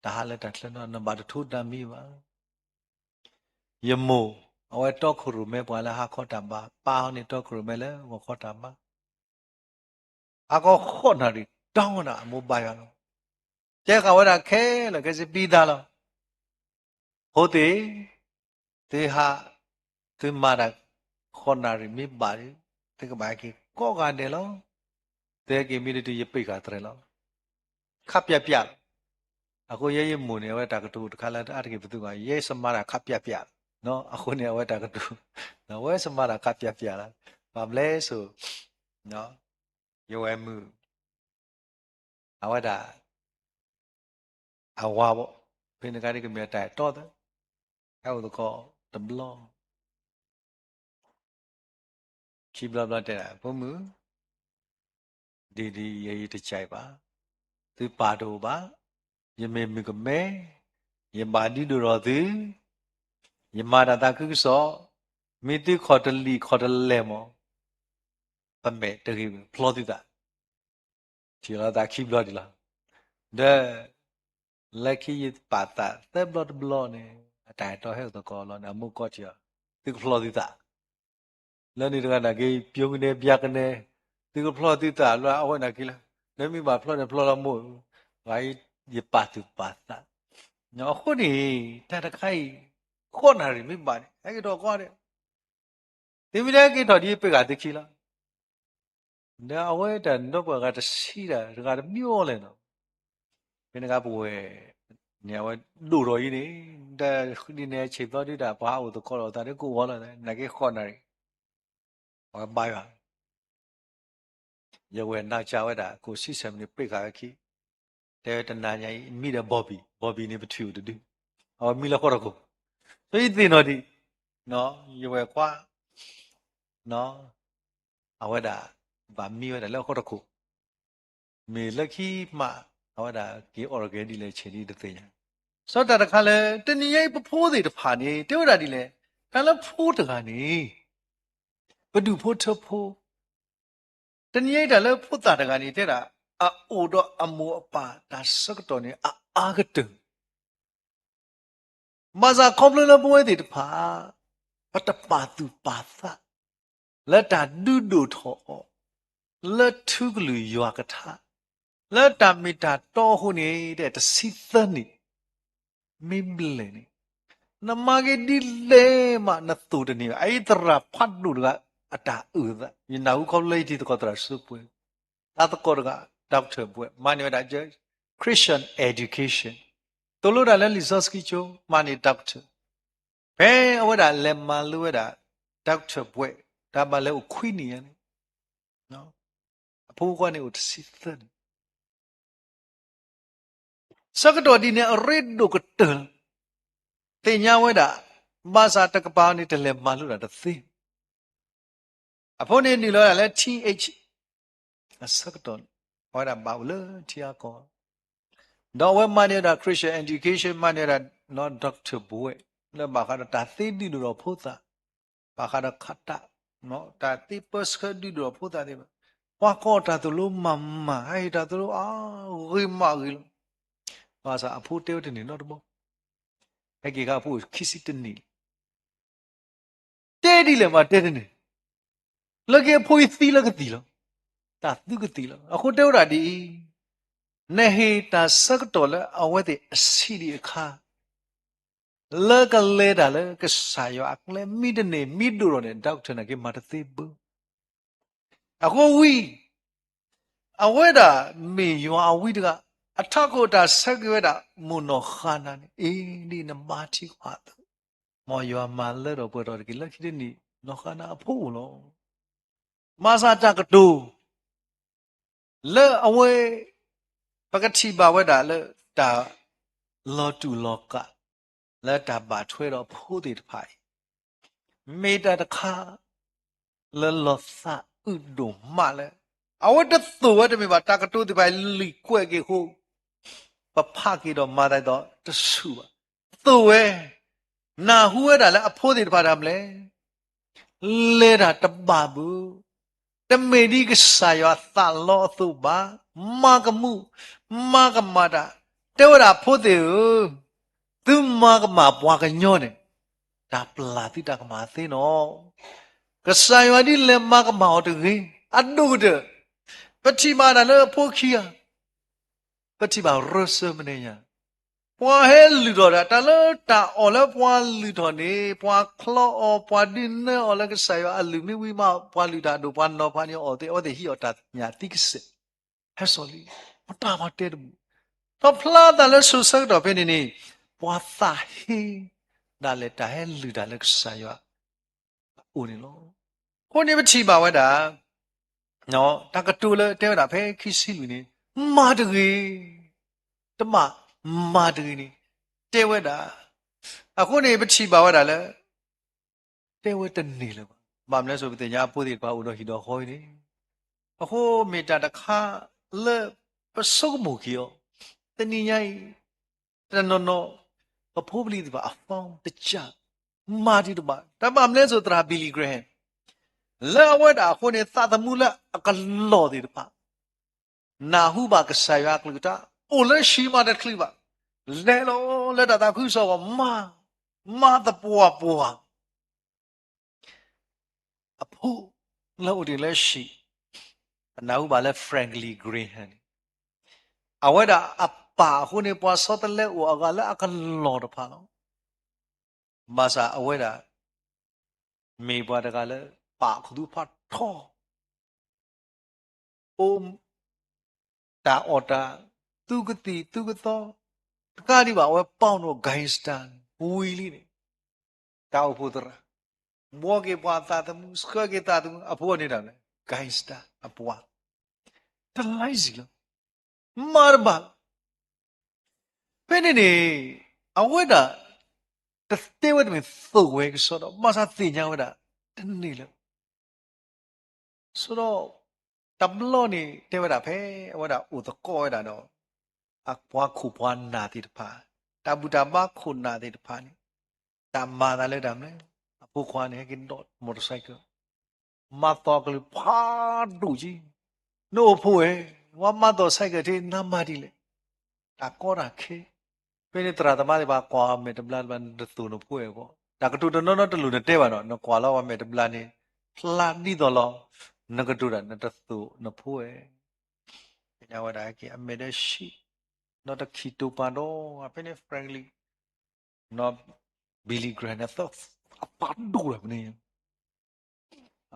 တၢ်ဟးလၢတၢ်ချၢနီၤ နဘၣ်တထိတၢ်မံဘၣ်. ယမိၢ်, အဝဲတီခိၣ်ရိၣ်မဲပှၤလၢဟါခီတၢ်ဘါ, ပၢ်ဟီန့ၣ်တီခိၣ်ရိၣ်မဲလၢဂီၤခီတၢ်ဘါ ဟါခီဃိးနၣ်ရံၣ် တီဝဲဒၣ်အမိၢ်ဘါယွၤလီၤ. ကဲဃာ်ဝဲဒၣ်ခဲလၢာ်ခဲဆ့ ပံသးလီၤ. ဖိသ့ၣ်, သုဟး, သုမၤတၢ် ဃိးနၣ်ရံၣ်မ့ၢ်ဘၣ်ဒီး, သုကဘၣ်ဟဲက့ၤကိးဂၤဒဲးလီၤ. သုဟဲက့ၤမ့ၢ်တတုၤ ယပ့ၢ်ဃာ်တြဲၤလီၤ. ခးပၠးပၠးလီၤ. အဃိယဲယမိၢ်န့ၣ် အဝဲတၢ်ကတိၤတခါလၢအါတက့ၢ်ပသူဂီၢ် ယဲစမၤတၢ်ခးပၠးပၠးလီၤ. အဃိန့ၣ် အဝဲတၢ်ကတိၤ, အဝဲစမၤတၢ်ခးပၠးပၠးလီၤ. ဘၣ်မနုၤလဲၣ်ဆိ, ယဝဲၢ်မုၣ် အဝဲဒၣ် အဝၤဘၣ်, ဖဲန့ၣ်အခါဒ်ကမ့ၢ်အတၢ်အဲၣ်တီသၢ, ဟဲအိၣ်သကိးတဘျီ ခံဘျီဘျီတဲဒၣ် ဖိမုၣ်, ဒ်ဒ်ယဲယတကဲဘၣ်, သုပၢ်တအိၣ်ဘၣ်, ယမ့ၢ်မုၣ်ကမဲ, ယဘၣ်ဒုးဒိၣ်ထီၣ်သု, ယမၤတၢ်သးခုကစီၣ်, မ့ၢ်သုခီၣ်တလံာ်ခီၣ်တလဲၢ်မး, ပမဲာ်တဂ့ၤ ဖျီသုသး ထံၣ်လီၤသးခံဘျီဒံးလီၤ. ဒီး လၢခံယပာ်သးသၢဘျီတဘျီန့ၣ် အတၢ်အဲၣ်တီဟဲအိၣ်သကိးလီၤန့ၣ် အမိၢ်ကီၢ်ထံၣ်အီၤ, သုကဖျီသုသး, လၢန့ၣ်တဂၤနာ်က့ ပျိကနဲပျါကနဲ, သုကဖျီသုသးလၢအဝဲနာ်က့လၢ, လၢမ့ၢ်ဘၣ်ဖျီန့ၣ်ဖျီလီၤမိၢ်, ဂၤအံၤ ယပာ်သူၣ်ပာ်သး, အဃိန့ၣ် တၢ်တခါအံၤ ဃိးနၣ်ရံၣ်မ့ၢ်ဘၣ်န့ၣ် ဟဲက့ၤထီၣ်ကီးဒဲး သုမ့ၢ်တဟဲက့ၤထီၣ်ဒ်ယပ့ၢ်ဃာ်သုခံလီၤ. ဒီးအဝဲတၢ်ဒီပုၢ်ဝဲၢ်ဂၤတဆံးတၢ် တဂၤတမံၤအီၤလဲၣ်နီၤ. ဖဲန့ၣ်အခါပဝဲၢ်န့ၣ် အဝဲဒိၣ်ထီၣ်အံၤန့ၣ်, ဒီးဒ်န့ၣ်ဆံးသီဒုးတၢ် ပှၤဟးအိၣ်သကိးဒီးသးဒ်ကအိၣ်ဝဲလီၤ, နာ်က့ဃိးနၣ်ရံၣ်, အဝဲဘါယွၤ ယဝဲၢ်နၢ်ကၠၢဝဲဒၣ် ကိၣ်ဆံဆဲးမံးနံး ပ့ၢ်ဃာ်ဝဲခံ, တဲဝဲတနၤညါအံၤ မံဒီးဘီဘံၣ်, ဘီဘံၣ်န့ၣ် ပထံၣ်အိၣ်တဒု, အဝဲမံလၢဃီထီၣ်ခိၣ်, ဒီးယသ့ၣ်နီၣ်ဒံး, ယဝဲၢ်ခွါ, အဝဲဒၣ် ဘၣ်မံဝဲဒၣ်လၢဃီထီၣ်ခိၣ်, မ့ၢ်လၢခံမး အဝဲဒၣ်က့ၤအီၣ်က့ၤဒ်လဲၣ်ဆဲးဒ်တသ့ၣ်ညါ, စီၤတၢ်တခါလၢ တနံၤညါအံၤပဖိသ့ၣ်တဖၣ်န့ၣ် တဲဝဲဒၣ်ဒ်လဲၣ်, တၢ်လၢဖိတဂၤန့ၣ် ပဒူၣ်ဖိထၢဖိ, တနံၤအံၤတၢ်လၢဖိသၣ်တဂၤန့ၣ် တဲဒၣ် အအိၣ်ဒီးအမိၢ်အပၢ်တၢ်ဆၢကတီၢ်န့ၣ် အအါကတၢၢ်, ဘၣ်ဆၣ်ခီဖျိလၢပဝဲသ့ၣ်တဖၣ် ပတပာ်သူၣ်ပာ်သး လၢတၢ်ဒုးဒိၣ်ထီၣ်အီၤ လၢထူကလုာ်ယွၤကထါ လၢတၢ်မ့ၢ်တၢ်တီအဃိန့ၣ် တဆံသၢနံၣ် မ့ၢ်ဘျဲၣ်န့ၣ် နမၤက့ၤဒ်လဲၣ်မး နသိၣ်တန့ၢ်ဘၣ်. အအံၤသရၣ်ဖးဒိၣ်တဂၤ အတၢ်အုၣ်သး ယနၢ်ဟူခီဖျိလၢယတံၤသကိးသရၣ်စုပှဲၤ, တၢ်သကိးတဂၤ doctor ဘွဲ့ မၤန့ၢ်ဝဲဒၣ် Christian education သိၣ်လိတၢ်လၢလံာ်စီဆှံကၠိ မၤန့ၢ် doctor, ဖဲအဝဲဒၣ်လဲၤမၤလိဝဲဒၣ် doctor ဘွဲ့ တၢ်ဘၣ်လဲၤအိၣ်ခွံနံၣ်ညါန့ၣ် အဖိခွါန့ၣ်အိၣ်တဆံသၢနံၣ် ဆၢကတီၢ်ဒ်န့ၣ် အရ့ဒိၣ်ကတၢၢ်လီၤ. သ့ၣ်ညါဝဲဒၣ် ဘၣ်ဆၣ်တကပၤန့ၣ် တလဲၤမၤလိတၢ်တသ့. အဖိန့ၣ်နုာ်လီၤဝဲဒၣ်လၢ T H အဆၢကတီၢ်န့ၣ် အဝဲဒၣ်ဘၣ်အိၣ်လၢထံအကီၢ်, ဒီးအဝဲမၤန့ၢ်ဝဲဒၣ် Christian education မၤန့ၢ်ဝဲဒၣ် doctor ဘိဝဲ လၢဘၣ်ဃးဒီးတၢ်သ့ဒုးဒိၣ်ဒီးဖိသၣ်, ဘၣ်ဃးဒီးခးတၢ်, တၢ်သ့ပၢဆှၢဒုးဒိၣ်ဒီးဖိသၣ်သ့ၣ်တဖၣ်, ပှၤကိးတၢ်သိၣ်လိမၤမၤ ဟဲဟ့ၣ်တၢ်သိၣ်လိအါဂ့ၤမးဂ့ၤလီၤ. ဘၣ်ဆၣ်အဖိတဲဝဲတန့ၢ်နီတဘီ, ဟဲက့ၤခါအဖိခံဆံတနံၣ် တဲဒ်လဲၣ်မးတဲတန့ၢ်, လၢခံအဖိအံၤသံလၢကသံၣ်လီၤ, တၢ်သုကသံၣ်လီၤ. အဃိတဲဝဲဒၣ်ဒ်အံၤ, နဟ့ၣ်တၢ်ဆၢကတီၢ်လၢအဝဲသ့ၣ်အဆံးဒံးအခါ, လၢကလဲၤတၢ်လၢကစၢ်ယွၤအကျဲ မ့ၢ်တန့ၢ်မ့ၢ်ဒိၣ်ထီၣ်န့ၣ် doctor န့ၣ်က့ၤမၤတသ့ဘၣ်. အဃိဝံၤ အဝဲဒၣ်မ့ၢ်ယွၤအဝံတဂၤ, အထးခိၣ်တၢ်ဆၢက့ၤဝဲဒၣ် မိၢ်နီၢ်ဃါနၤန့ၣ် အ့ၣ်ဒ်နဘါထံကီၢ်အသိး, မ်ယွၤမၤလၢထီၣ်ပှဲၤထီၣ်တက့ၢ် လၢခံတနံၣ် နီၢ်ဃါနၤအဖိအိၣ်လီၤ. ဘၣ်ဆၣ်တၢ်ကတိၤ လၢအဝဲ ပကထံၣ်ဘၣ်ဝဲဒၣ်လၢတၢ်လီၤတူာ်လီၤကာ် လၢတၢ်ဘၣ်ထွဲဒီးအဖိသ့ၣ်တဖၣ်အံၤ မ့ၢ်တၢ်တခါ လၢလီၤသးအုးဒိၣ်မးလၢ အဝဲတသိၣ်ဝဲတမ့ၢ်ဘၣ် တၢ်ကတိၤသ့ၣ်တဖၣ် လံာ်ကွဲးက့ၤအဃိ ပဖးက့ၤဒီးမၤသးဒ်သိးတဆူၣ်ဘၣ်. သိၣ်ဝဲ နၢ်ဟူဝဲဒၣ်လၢအဖိသ့ၣ်တဖၣ်တၢ်မနုၤလဲၣ် လဲၤတၢ်တဘၣ်ဘၣ်, တမ့ၢ်ဒ်ကစၢ်ယွၤသးလီအသိးဘၣ်, မၤကမူၣ် မၤကမၣ်တၢ်, တဲဝဲဒၣ်အဖိသ့ၣ်ဧၢ, သုမၤကမၣ်ပှၤကညီန့ၣ် တၢ်ပျၢ်သုတၢ်ကမၣ်သ့နီၤ. ကစၢ်ယွၤဒ်လဲၣ်မၤကမၣ်အီၤတဂ့ၤ, အဒိၣ်ကတၢၢ် ပထံၣ်ဘၣ်တၢ်လၢအဖိခံဂၤ ပထံၣ်ဘၣ်ရၢစၢမနုၤညါ, ပှၤဟဲလုၢ်ထီၣ်တၢ်, တၢ်လၢတၢ်အီၣ်လၢပှၤလုၢ်ထီၣ်န့ၣ် ပှၤချီအီၤ ပှၤဒုးနဲအီၤလၢကစၢ်ယွၤအလုၢ်မ့ၢ်ဝံၤမး ပှၤလုၢ်တၢ်ဒိၣ် ပှၤနီၤဖးန့ၢ်အီၤသ့ၣ် အဝဲသ့ၣ်ဟံးအီၣ်တၢ်ညၣ်သံကစဲး, ဟဲစိာ်လံ, ပတၢ်မၤတဲတဘူၣ်, ဒီးဖျါသးလၢစိၤဆၢကတီၢ်ဖဲန့ၣ်န့ၣ် ပှၤသးဟ့ ဒၣ်လဲာ်တၢ်ဟဲလုၢ်တၢ်လၢကစၢ်ယွၤ အအိၣ်န့ၣ်လီၤ. အဃိန့ၣ်ပထံၣ်ဘၣ်ဝဲဒၣ် တၢ်ကတိၤလၢတဲဝဲဒၣ်ဖဲခံဆံလွံၢ်န့ၣ် မၤတဂ့ၤ, တဘၣ်မၤတဂ့ၤန့ၣ် တဲဝဲဒၣ်. အဃိန့ၣ်ပထံၣ်ဘၣ်ဝဲဒၣ်လၢ တဲဝဲတန့ၢ်လၢၤဘၣ်. ဘၣ်မနုၤလဲၣ်စိၤပသ့ၣ်ညါအဖိသ့ၣ်တဖၣ်အိၣ်ဒီးဟံၣ်ဒီးဃီအံၤန့ၣ်, အဃိမ့ၢ်တၢ်တခါလၢပဆိကမိၣ်က့ၤအီၤ, တနံၤညါအံၤ တနီၤနီၤ ပဖိပလံၤသ့ၣ်တဖၣ်အသီတစၢ် မၤဒံးတဘၣ်. တၢ်ဘၣ်မနုၤလဲၣ်စိၤသရၣ် Billy Graham လၢအဝဲဒၣ်အဃိန့ၣ် သးသမူလၢအကလီၢ်သ့ၣ်တဖၣ် နၢ်ဟူဘၣ်ကစၢ်ယွၤအကလုၢ်ကထါ အိၣ်လၢဟံၣ်မးတချုးဘၣ်, လဲၤလီၤလၢတၢ်သးခုကစီၣ်အဂီၢ် မၤ, မၤသပှၢ်ပှၢ် အဖိလၢအိၣ်တ့ၢ်လၢဟံၣ်, ပနၢ်ဟူဘၣ်လၢ Franklin Graham န့ၣ်, အဝဲဒၣ်အပၢ်အဃိန့ၣ် ပှၤဆီတလဲအိၣ်အဂၤလၢအကလီၢ်တဖၣ်လီၤ. ဘၣ်ဆၣ်အဝဲဒၣ် မ့ၢ်ပှၤတဂၤလၢ ပာ်ခူသူၣ်ဖးထီ အိၣ် တၢ်အီၣ်တၢ် သူကသံၣ်သူကသီ, တကးဒံးဘၣ် အဝဲပာ်နီၣ် gangster ဝံၤလံန့ၣ်, တၢ်အိၣ်ဖှိၣ်သရၣ်, ဘှီက့ၤပှၤသးသမူ ဆှၢက့ၤသးသမူ အဖိန့ၣ်ဒၣ်လဲာ် gangster အပှၤ တလါစံၣ်လီၤ. မၤတဘၣ်လီၤ. ဖဲန့ၣ်န့ၣ် အဝဲဒၣ် တတဲဝဲတမ့ၢ်သိၣ်ဝဲကစီဒီ ဘၣ်ဆၣ်သ့ၣ်ညါဝဲဒၣ် တန့ၢ်လၢၤဘၣ်. ဆိုတော့ တဘျီန့ၣ် တဲဝဲဒၣ်ဖဲ အဝဲဒၣ်အိၣ်သကိးဝဲဒၣ်ဒီး အပှၤခိၣ်ပှၤနၢ်သ့ၣ်တဖၣ်, တၢ်ဘူၣ်တၢ်ဘါခိၣ်နၢ်သ့ၣ်တဖၣ်န့ၣ် တၢ်မၤသးလၢတၢ်မနုၤလဲၣ်, အဖိခွါန့ၣ် ဟဲက့ၤဒိး motorcycle မၤသီကလုၢ်ဖးဒိၣ်က့, နအိၣ်ဖှိၣ်ဝဲ, ဝဲမၤသီ cycle ထဲ နမၤဒ်လဲၣ်, တၢ်ကီတၢ်ခဲ, ဖဲန့ၣ်သရၣ်သမါသ့ၣ်တဖၣ် ကွၢ်အမဲာ်တဘျါတဘျါ နတသိၣ်နဖိဝဲအဂီၢ်, တၢ်ကတိၤတနီၤနီၤတလိၣ်နတဲဘၣ်နီၤ, နကွၢ်လီၤဝဲမဲာ်တဘျါန့ၣ် ဖျါဒ်သိးလီၤ, နကတိၤတၢ် နတသိၣ်နဖိဝဲ, သ့ၣ်ညါဝဲဒၣ်က့ၤအမဲာ်ဒီးဆံး, ဒီးတခံးတိာ်ပာ်ဒီး ဖဲန့ၣ် Franklin နီၢ် Billy Graham န့ၣ် သၢ အပာ်ဒိၣ်တၢ်မနုၤညါ,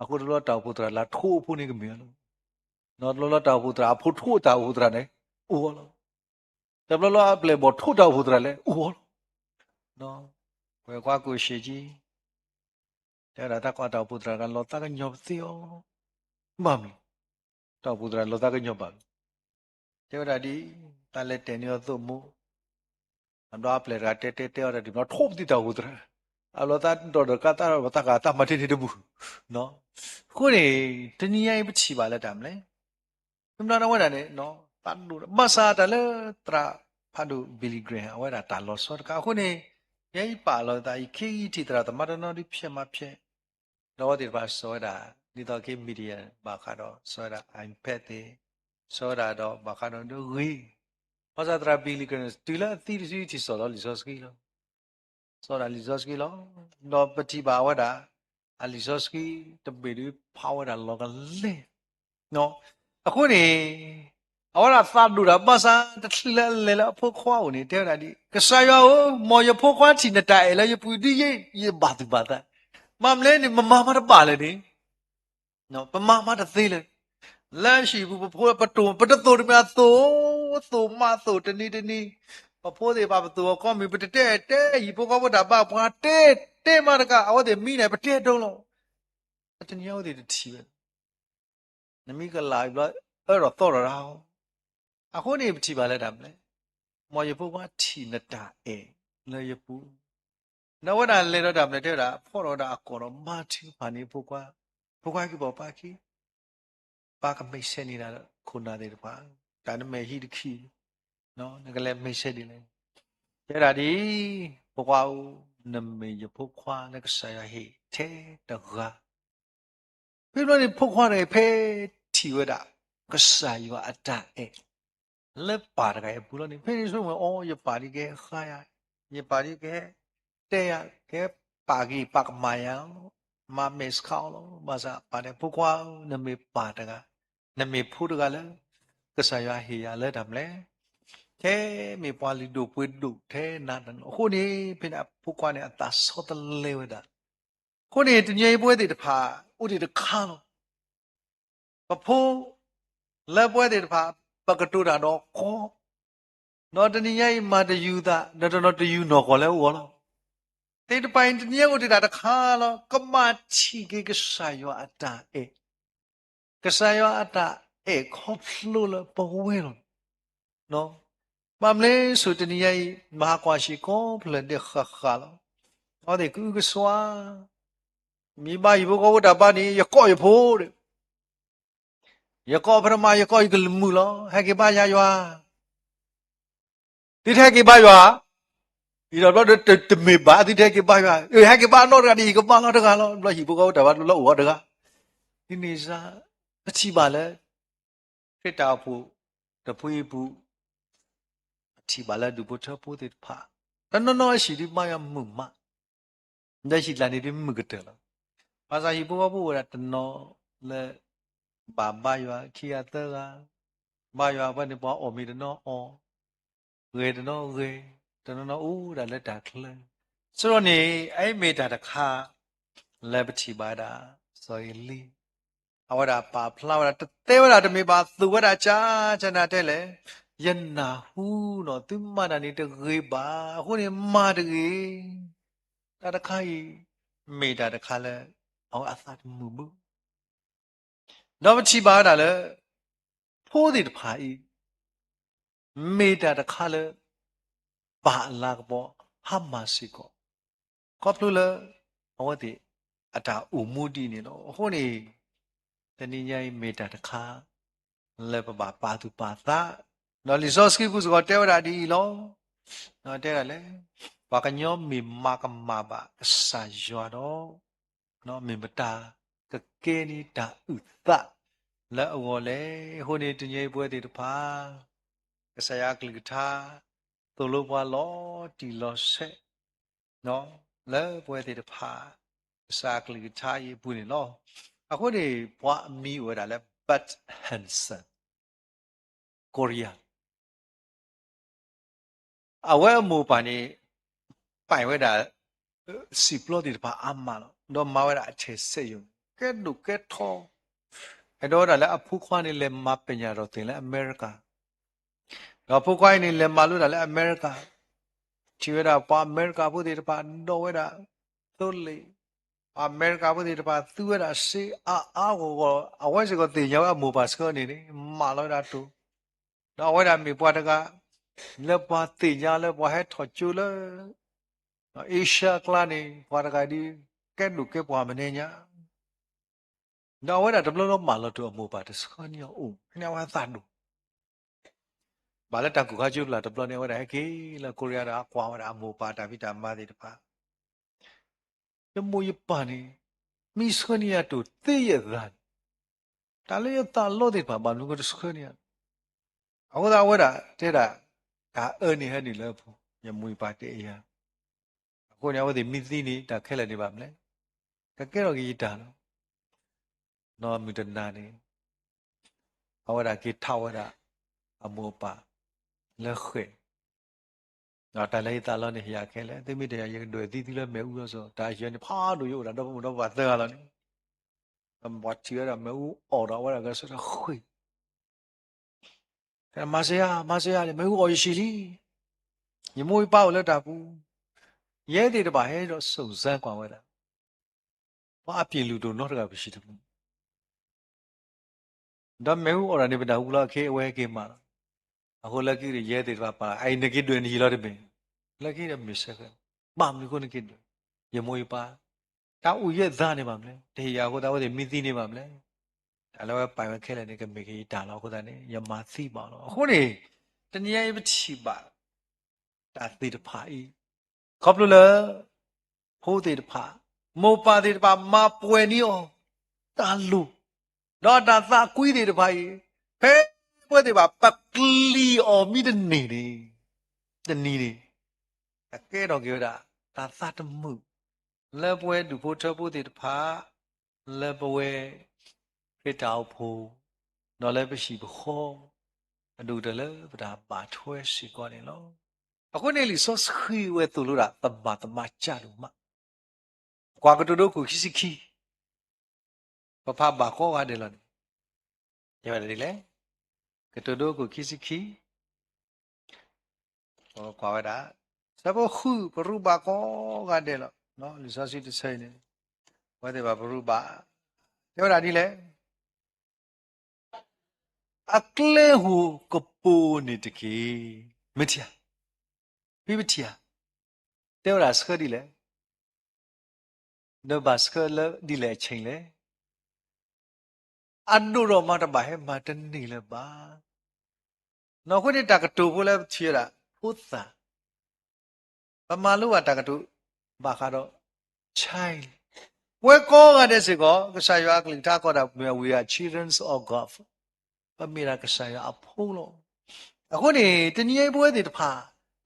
အဃိတဘျီတၢ်အိၣ်ဖှိၣ်သရၣ်လၢထိအဖိန့ၣ်ကမ့ၢ်အီၤလီၤ, နီၢ်တဘျီလၢတၢ်အိၣ်ဖှိၣ်သရၣ်အဖိထိတၢ်အိၣ်ဖှိၣ်သရၣ်န့ၣ် အိၣ်အီၤလီၤ, တဘျီလၢအပျဲၢ်ဘီၣ်ထိတၢ်အိၣ်ဖှိၣ်သရၣ်လဲၣ် အိၣ်အီၤလီၤ, ပှၤကွၢ်ကိၣ်ရှံးကံ တဲဝဲဒၣ်တၢ်ကွၢ်တၢ်အိၣ်ဖှိၣ်သရၣ်ကလီၤသးကညီၤပသ့အီၤ, ဘၣ်မနုၤလဲၣ်, တၢ်အိၣ်ဖှိၣ်သရၣ်လီၤသးကညီၤဘၣ်မနုၤလဲၣ်, တဲဝဲဒၣ်ဒ် တၢ်လဲၤတဲာ်န့ၢ်အီၤသိၣ်မိၢ်, အဘျီအပျဲၢ်တဂၤတဲတဲတဲအီၤတၢ်ဒ်ဘျီထိပသံတၢ်အိၣ်ဖှိၣ်သရၣ်, အလီၤသးဒီးဒီးကါသးဒီးတၢ်ဂၤတၢ်မၤတ့ၢ်တ့ၢ်တဘူၣ်, အဃိန့ၣ် တနံၤညါအံၤပထံၣ်ဘၣ်လၢတၢ်မနုၤလဲၣ်, မ့ၢ်ဘျီတဝဲဒၣ်န့ၣ် သးဒိၣ် ဘၣ်ဆၣ်တၢ်လၢသရၣ်ဖးဒိၣ် Billy Graham အဝဲဒၣ်တၢ်လီၤဆီတခါအဃိန့ၣ်, ယဲယပာ်လီၤသးအံၤ ခဲအံၤထံၣ်သရၣ်သမါတနီၤဒုးဖျဲးမၤဖျဲး, ဒီးအဝဲသ့ၣ်တဖၣ်စိာ်ဝဲဒၣ် ဒ်သိးက့ၤ media ဘၣ်ဃးဒီး စိာ်ဝဲဒၣ် iPad သ့ၣ်, စိာ်ဝဲဒၣ်ဒီးဘၣ်ဃးဒီးဒ်ဂ့ၤ, ဘၣ်ဆၣ်သရၣ် Billy Graham တုၤလၢအသံတစုထံၣ်စိာ်လီၤလံာ်စီဆှံလီၤ. စိာ်ဒၣ်လံာ်စီဆှံလီၤ. ဒီးပထံၣ်ဘၣ်အဝဲဒၣ် အလံာ်စီဆှံတဘ့ၣ်ဒုးဖးဝဲဒၣ်လီၤကလဲာ်, အဃိန့ၣ် အဝဲဒၣ်သးဒိၣ်တၢ်ဘၣ်ဆၣ် တချုးလၢအလဲၤလၢအဖိခွါအိၣ်န့ၣ် တဲဝဲဒၣ်ဒ် ကစၢ်ယွၤဧၢ, မ်ယဖိခွါထံၣ်နတၢ်အဲၣ်လၢယပူၤဒ်ယဲ ယဘၣ်သူၣ်ဘၣ်သး, မ့ၢ်မနုၤလဲၣ်န့ၣ် မမၤမၤတဘၣ်လဲၣ်န့ၣ် ပမၤမၤတသ့လၢၤ, လၢဟံၣ်ပူၤပဖိပတိၢ် ပတသိၣ်တမံၤအသိၣ်, သိၣ်မးသိၣ်တနံၤတနံၤ, ပဖိသ့ၣ်တဖၣ်ပသိၣ်အီၤကိးမုၢ် ပတတဲတဲဟံၣ်ဖိဃီဖိတၢ်ဘၣ် ပှၤတဲတဲမးတကး အဝဲသ့ၣ်မံန့ၣ် ပတဲဒိလီၤ, တနံၤညါအဝဲသ့ၣ်တထံၣ်ဝဲ နမ့ၢ်ကလၢ်ဘျီ အၢထီၣ်သီထီၣ်တၢ်, အဃိန့ၣ်ပထံၣ်ဘၣ်လၢတၢ်မနုၤလဲၣ်, မ်ယဖိခွါထံၣ်နတၢ်အဲၣ်လၢယပူၤ, ဒီးအဝဲဒၣ်လဲၤဒီးတၢ်မနုၤတဲဝဲဒၣ် ဖီၣ်ထီၣ်ဝဲဒၣ်အကိာ်ဒီးမၤထုကဖၣ်န့ၣ်ဖိခွါ, ဖိခွါက့ၤပိာ်ပာ်ခံ, ပၢ်ကမ့ၢ်ဆဲးန့ၢ်ဒၣ်ခိၣ်နၢ်သ့ၣ်တဖၣ်, တၢ်နမဲာ်ဟံးတခံ, နကလဲၤမ့ၢ်ဆဲးဒ်လဲၣ်, တဲဒၣ်ဒ်, ဖိခွါဧၢ, နမ့ၢ်ယဖိခွါလၢကစၢ်ယွၤဟ့ၣ်ထဲတဂၤ ဖဲဘျီန့ၣ် ဖိခွါတဂၤအံၤ ဖဲထံၣ်ဝဲဒၣ် ကစၢ်ယွၤအတၢ်အဲၣ် လၢပၢ်တဂၤအံၤအပူၤလီၤန့ၣ် ဖဲန့ၣ်ဆိကမိၣ် အိ ယပၢ်ဒ်ကဟဲဃါယၤ, ယပၢ်ဒ်ကဟဲတဲယၤ, ကဟဲပာ်က့ၤပာ်ကမၣ်ယၤလီၤ, မၤမဲာ်ဆှးအီၤလီၤ, ဘၣ်ဆၣ်ပၢ်တဲ ဖိခွါဧၢ, နမ့ၢ်ပၢ်တဂၤ, နမ့ၢ်ဖိတဂၤလၢ ကစၢ်ယွၤဟ့ၣ်ယၤလၢတၢ်မနုၤလဲၣ်, ထဲမ့ၢ်ပှၤလုၢ်ဒိၣ်ပှ့ၤဒိၣ်ထဲနၤတနီၤ, အဃိန့ၣ် ဖဲန့ၣ်အဖိခွါန့ၣ် အသးဆီတလဲဝဲဒၣ် အဃိန့ၣ် တနံၤအံၤပဝဲသ့ၣ်တဖၣ် အိၣ်ဒံးတခါလီၤ. ပဖိ လၢပဝဲသ့ၣ်တဖၣ် ပကတိၤတၢ်ဒီးကီ, ဒီးတနံၤညါအံၤမၤတယူၤသး ဒီးတနီၤတယူၤနီၢ်ကီၢ်လၢအဂီၢ်လီၤ. သ့ၣ်တဖၣ်အံၤ တနံၤညါအိၣ်ဒံးတၢ်တခါလီၤ. ကဘၣ်ထံၣ်က့ၤကစၢ်ယွၤအတၢ်အဲၣ်, ကစၢ်ယွၤအတၢ်အဲၣ်ခီဖျိလၢပဝဲလီၤ. ဘၣ်မနုၤလဲၣ်ဆိ တနံၤညါအံၤ မၤဟးကွၢ်ဆံးကိးဖျၢၣ်ဒဲးဃၣ်ဃၣ်လီၤ. အဝဲသ့ၣ်ကအုကစွါ, မ့ၢ်ဘၣ်ဟံၣ်ဖိဃီဖိတၢ်ဘါန့ၣ် ယကိးယဖိဒီး, ယကိးပထမ ယကိးယကလုၢ်မုာ်လီၤ. ဟဲက့ၤဘါယၤယွၤ, သုတဟဲက့ၤဘါယွၤ, အံၤဒီးဘျီဒီးတမ့ၢ်ဘၣ် သုတဟဲက့ၤဘါယွၤ, အဟဲက့ၤဘါနီတဂၤဒီး ယကဘါလီၤတဂၤလီၤ. ဘျီဟံၣ်ဖိဃီဖိတၢ်ဘါလၢအိၣ်အီၤတဂၤ, ဒ်န့ၣ်စ့ၢ် ပထံၣ်ဘၣ်လၢ ခရံာ်တၢ်အိၣ်ဖှိၣ်တဖုအံၤပူၤ, ပထံၣ်ဘၣ်လၢဒူၣ်ဖိထၢဖိသ့ၣ်တဖၣ် တနီၤနီၤအဟံၣ်ဒုးဘါယွၤမုာ်မး, ဒီးဟံၣ်တဖၣ်န့ၣ်ဒုးမုာ်ကတၢၢ်လီၤ. ဘၣ်ဆၣ်ဟံၣ်ဖိဃီဖိအိၣ်ဝဲဒၣ်တနီၤလၢ ဘၣ်ဘါယွၤခံဂၤသၢဂၤ, ဘါယွၤဖဲန့ၣ်ပှၤအီၣ်မ့ၤတနီၤအီၣ်, ဂဲၤတနီၤဂဲၤ, တနီၤနီၤအိၣ်ဒၣ်လၢတၢ်ချၢ, ဆိဒီးန့ၣ် အအံၤမ့ၢ်တၢ်တခါ လၢပထံၣ်ဘၣ်ဝဲဒၣ် စီၤအ့လံ အဝဲဒၣ်ပာ်ဖျါဝဲဒၣ် တတဲဝဲဒၣ်တမ့ၢ်ဘၣ် သိၣ်ဝဲဒၣ်ကၢ်ကၢ်နၤတဲလဲၣ်, ယနၢ်ဟူနီၤ သုမၤတၢ်န့ၣ်တဂ့ၤဘၣ်, အဃိန့ၣ်မၤတဂ့ၤ, တၢ်တခါအံၤ မ့ၢ်တၢ်တခါလၢ အဝဲအသးတမုာ်ဘၣ် ဒီးပထံၣ်ဘၣ်ဝဲဒၣ်လၢ ဖိသ့ၣ်တဖၣ်အံၤ မ့ၢ်တၢ်တခါလၢ ပၢ်အလၤကပီၤဟါမၢ်စ့ၢ်ကီး, ခီဖျိလၢ အဝဲသ့ၣ်အတၢ်အိၣ်မူဒ်န့ၣ်လီၤ. အဃိန့ၣ် တနံၤညါအံၤမ့ၢ်တၢ်တခါ လၢပဘၣ်ပာ်သူၣ်ပာ်သး, ဒီးလံာ်စီဆှံပူၤစ့ၢ်ကီးတဲဝဲဒၣ်ဒ်အံၤလီၤ. တဲဒၣ်လဲၣ်, ပှၤကညီမ့ၢ်မၤကမၣ်ဘၣ်ကစၢ်ယွၤဒီး မ့ၢ်မတၤကကဲန့ၢ်တၢ်အုၣ်သးလၢအဂီၢ်လဲၣ်. အဃိန့ၣ် တနံၤအံၤပဝဲသ့ၣ်တဖၣ် ကစၢ်ယွၤအကလုၢ်ကထါ သိၣ်လိပှၤလီၤတံၢ်လီၤဆဲး လၢပဝဲသ့ၣ်တဖၣ် ကစၢ်အကလုၢ်ကထါအံၤအပူၤန့ၣ်လီၤ. အဃိန့ၣ် ပှၤအမံၤအိၣ်ဝဲဒၣ်လၢ Bert Hansen, Korea အဝဲအမိၢ်ပၢ်န့ၣ် ပာ်ဝဲဒၣ် စံာ်ပျီသ့ၣ်တဖၣ်အါမးလီၤ. ဒီးမၤဝဲဒၣ်အထည်စက်ရုံ ကဲဒိၣ်ကဲထီ, အဲၣ်ဒိးဝဲဒၣ်လၢအဖိခွါန့ၣ် လဲၤမၤပညၣ်ထီၣ်သ့ၣ်လၢအမဲရကၤ, ဒီးအဖိခွါအံၤန့ၣ် လဲၤမၤလိတၢ်လၢအမဲရကၤ, ထံၣ်ဝဲဒၣ်ပှၤအမဲရကၤဖိသ့ၣ်တဖၣ် ဒီးဝဲဒၣ်သိလ့ၣ်, ပှၤအမဲရကၤဖိသ့ၣ်တဖၣ် သူဝဲဒၣ်စ့အါအါဂီၢ်ဂီၢ်, အဝဲစ့ၢ်ကီးသ့ၣ်ညါဝဲအမိၢ်ပၢ်ဆှၢန့ၣ်န့ၣ် မၤလီၤဝဲဒၣ်တိၢ်, ဒီးအဝဲဒၣ်မ့ၢ်ပှၤတဂၤ လၢပှၤသ့ၣ်ညါလၢပှၤဟဲထီၣ်ကၠိလၢ အ့ရှါအကျါန့ၣ် ပှၤတဂၤဒ် ကဲဒိၣ်ကဲပှၢ်မနုၤညါ, ဒီးအဝဲဒၣ်တဘျီလၢမၢလီၤတိၢ်အမိၢ်ပၢ်တဆှၢန့ၢ်အီၤအိၣ် ဖဲန့ၣ်အဝဲသးဒိၣ် ဘၣ်လၢတၢ်ကူၣ်ခါကၠိပျၢ်တဘျီန့ၣ် အဝဲဒၣ်ဟဲက့ၤလၢကိရံယါဒီး အကွၢ်ဝဲဒၣ်အမိၢ်အပၢ်တၢ်ဖံးတၢ်မၤသ့ၣ်တဖၣ်, ယမိၢ်ယပၢ်န့ၣ် မ့ၢ်ဆှၢန့ၢ်ယၤတိၢ်သ့ယသးန့ၣ်, တၢ်လၢယသးလီသ့ၣ်တဖၣ် ဘၣ်မနုၤဃိတဆှၢန့ၢ်ယၤ, အဃိသတးအဝဲဒၣ်တဲဒၣ် တၢ်အၢန့ၣ်ဟဲနုာ်လၢအပူၤ, ယမိၢ်ယပၢ်တဲယၤ, အဃိန့ၣ် အဝဲသ့ၣ်မ့ၢ်သံန့ၣ် တၢ်ခဲလၢာ်န့ၣ်ဘၣ်မနုၤလဲၣ်, ကကဲထီၣ်က့ၤယတၢ်လီၤ. ဒီးမုၢ်တနၤန့ၣ် အဝဲဒၣ်က့ၤထီၣ်ဝဲဒၣ် အမိၢ်အပၢ် လၢဃဲၣ်, ဒီးတၢ်လၢယသးလီန့ၣ် ဟ့ၣ်ယၤခဲလၢာ်, သုမ့ၢ်တဲယၤ ယကဒွဲၣ်သံသုလၢမ့ၣ်အူလီၤစိၤ, တၢ်ယဲန့ၣ်ဖးဒိၣ် ယအိၣ်ဒၣ်ဒီဖိမိၢ်ဒီပၢ်သၢဂၤလီၤန့ၣ်, ပှၤထံၣ်ဝဲဒၣ်မ့ၣ်အူအီၣ်ဒီး အဝဲဒၣ်ကဆၢထၢၣ်ဃ့ၢ် မၤစၢၤယၤ, မၤစၢၤယၤန့ၣ် မ့ၣ်အူအီၣ်ယဆံးလံ, ယမိၢ်ယပၢ်အိၣ်လၢတၢ်ပူၤ, ယဲသ့ၣ်တဖၣ်ဟဲဒီး စုံစမ်းကွၢ်ဝဲဒၣ်, ပှၤအပျ့ၤလုၢ်ဒိၣ်နီတဂၤပဟံၣ်တပူၤ, ဒီးမ့ၣ်အူအီၣ်တၢ်န့ၣ် ပနၢ်ဟူလီၤအခ့ အဝဲဟဲက့ၤမၤလီၤ. အဃိလၢခံဒီး ယဲသ့ၣ်တဖၣ်ပာ်လီၤ, အအံၤနက့ၤဒွဲၣ်နဟံၣ်လီၤတမ့ၢ်, လၢခံဒီးမ့ၢ်ဆၢဃဲၣ်, ဘၣ်မနုၤအဃိနက့ၤဒွဲၣ်, ယမိၢ်ယပၢ် တၢ်အိၣ်ယဲၢ်သးန့ၣ်ဘၣ်မနုၤလဲၣ်, တဟ့ၣ်ယၤအဃိသတး အဝဲသ့ၣ်မ့ၢ်သံန့ၣ်ဘၣ်မနုၤလဲၣ်, တၢ်လၢအဝဲပာ်ဝဲခဲလၢာ်န့ၣ် ကမ့ၢ်က့ၤယတၢ်လီၤ. အဃိသတးန့ၣ် ယမၤသံဘၣ်လီၤ. အဃိန့ၣ် တနံၤအံၤပထံၣ်ဘၣ် တၢ်သ့ၣ်တဖၣ်အံၤ, ခီဖျိလၢ ဖိသ့ၣ်တဖၣ်, မိၢ်ပၢ်သ့ၣ်တဖၣ် မၤပှဲၤန့ၢ်အီၤ တၢ်လိၣ်, ဒီးတၢ်သးကွံသ့ၣ်တဖၣ်အံၤ, ဖဲပဝဲသ့ၣ်တဖၣ် ပပျံၤအီၤမ့ၢ်တန့ၢ်န့ၣ်, တနံၤန့ၣ် ကကဲထီၣ်က့ၤဝဲဒၣ် တၢ်သးတမုာ် လၢပဝဲဒူၣ်ဖိထၢဖိသ့ၣ်တဖၣ်, လၢပဝဲ ခရံာ်တၢ်အိၣ်ဖှိၣ်, ဒီးလၢပဟံၣ်ပဃီ, အဒိၣ်ကတၢၢ်လၢပတၢ်ဘၣ်ထွဲစ့ၢ်ကီးန့ၣ်လီၤ. အဃိန့ၣ် လံာ်စီဆှံဝဲသိၣ်လိဒၣ် သမၢ်သမါကၢ်ဒိၣ်မး, ကွၢ်ကတိၤဒိခိၣ်ခံဆံခံ, ပဖးဘၣ်ကိးဂၤဒဲးလီၤန့ၣ်, တဲဝဲဒၣ်ဒ်လဲၣ်, ကတိၤဒိခိၣ်ခံဆံခံ ကွၢ်ဝဲဒၣ်, ဆၢဖိဃု ပရူးဘၣ်ကိးဂၤဒဲးလီၤ. လံာ်စီဆှံတဆၢအံၤန့ၣ် ပဝဲသ့ၣ်ဘၣ်ပရူးဘၣ်, တဲဝဲဒၣ်ဒ်လဲၣ်, အကျဲဧိၤကပိၤန့ၣ်တက့ၢ်. မ့ၢ်ထံၣ်ဧါ, ဖံပထံၣ်ဧါ, တဲဝဲဒၣ်ဆှၢဒ်လဲၣ်, ဒီးဘၣ်ဆှၢလၢဒ်လဲၣ်အဆ့ၣ်လဲၣ်. အဒိၣ်ထီၣ်မးတဘၣ်ဟဲမၤတန့ၢ်လၢၤဘၣ်. အဃိန့ၣ် တၢ်ကတိၤဖိလၢပထံၣ်ဝဲဒၣ် ဖိသၣ်, ပမၤလိဘၣ်တၢ်ကတိၤ ဘၣ်ဃးဒီး child, ပဝဲကိးဂၤဒဲးစ့ၢ်ကီး ကစၢ်ယွၤအကလုၢ်ကထါကိးဒၣ် we are children of God, ပမ့ၢ်ဒၣ်ကစၢ်ယွၤအဖိလီၤ. အဃိန့ၣ် တနံၤအံၤပဝဲသ့ၣ်တဖၣ်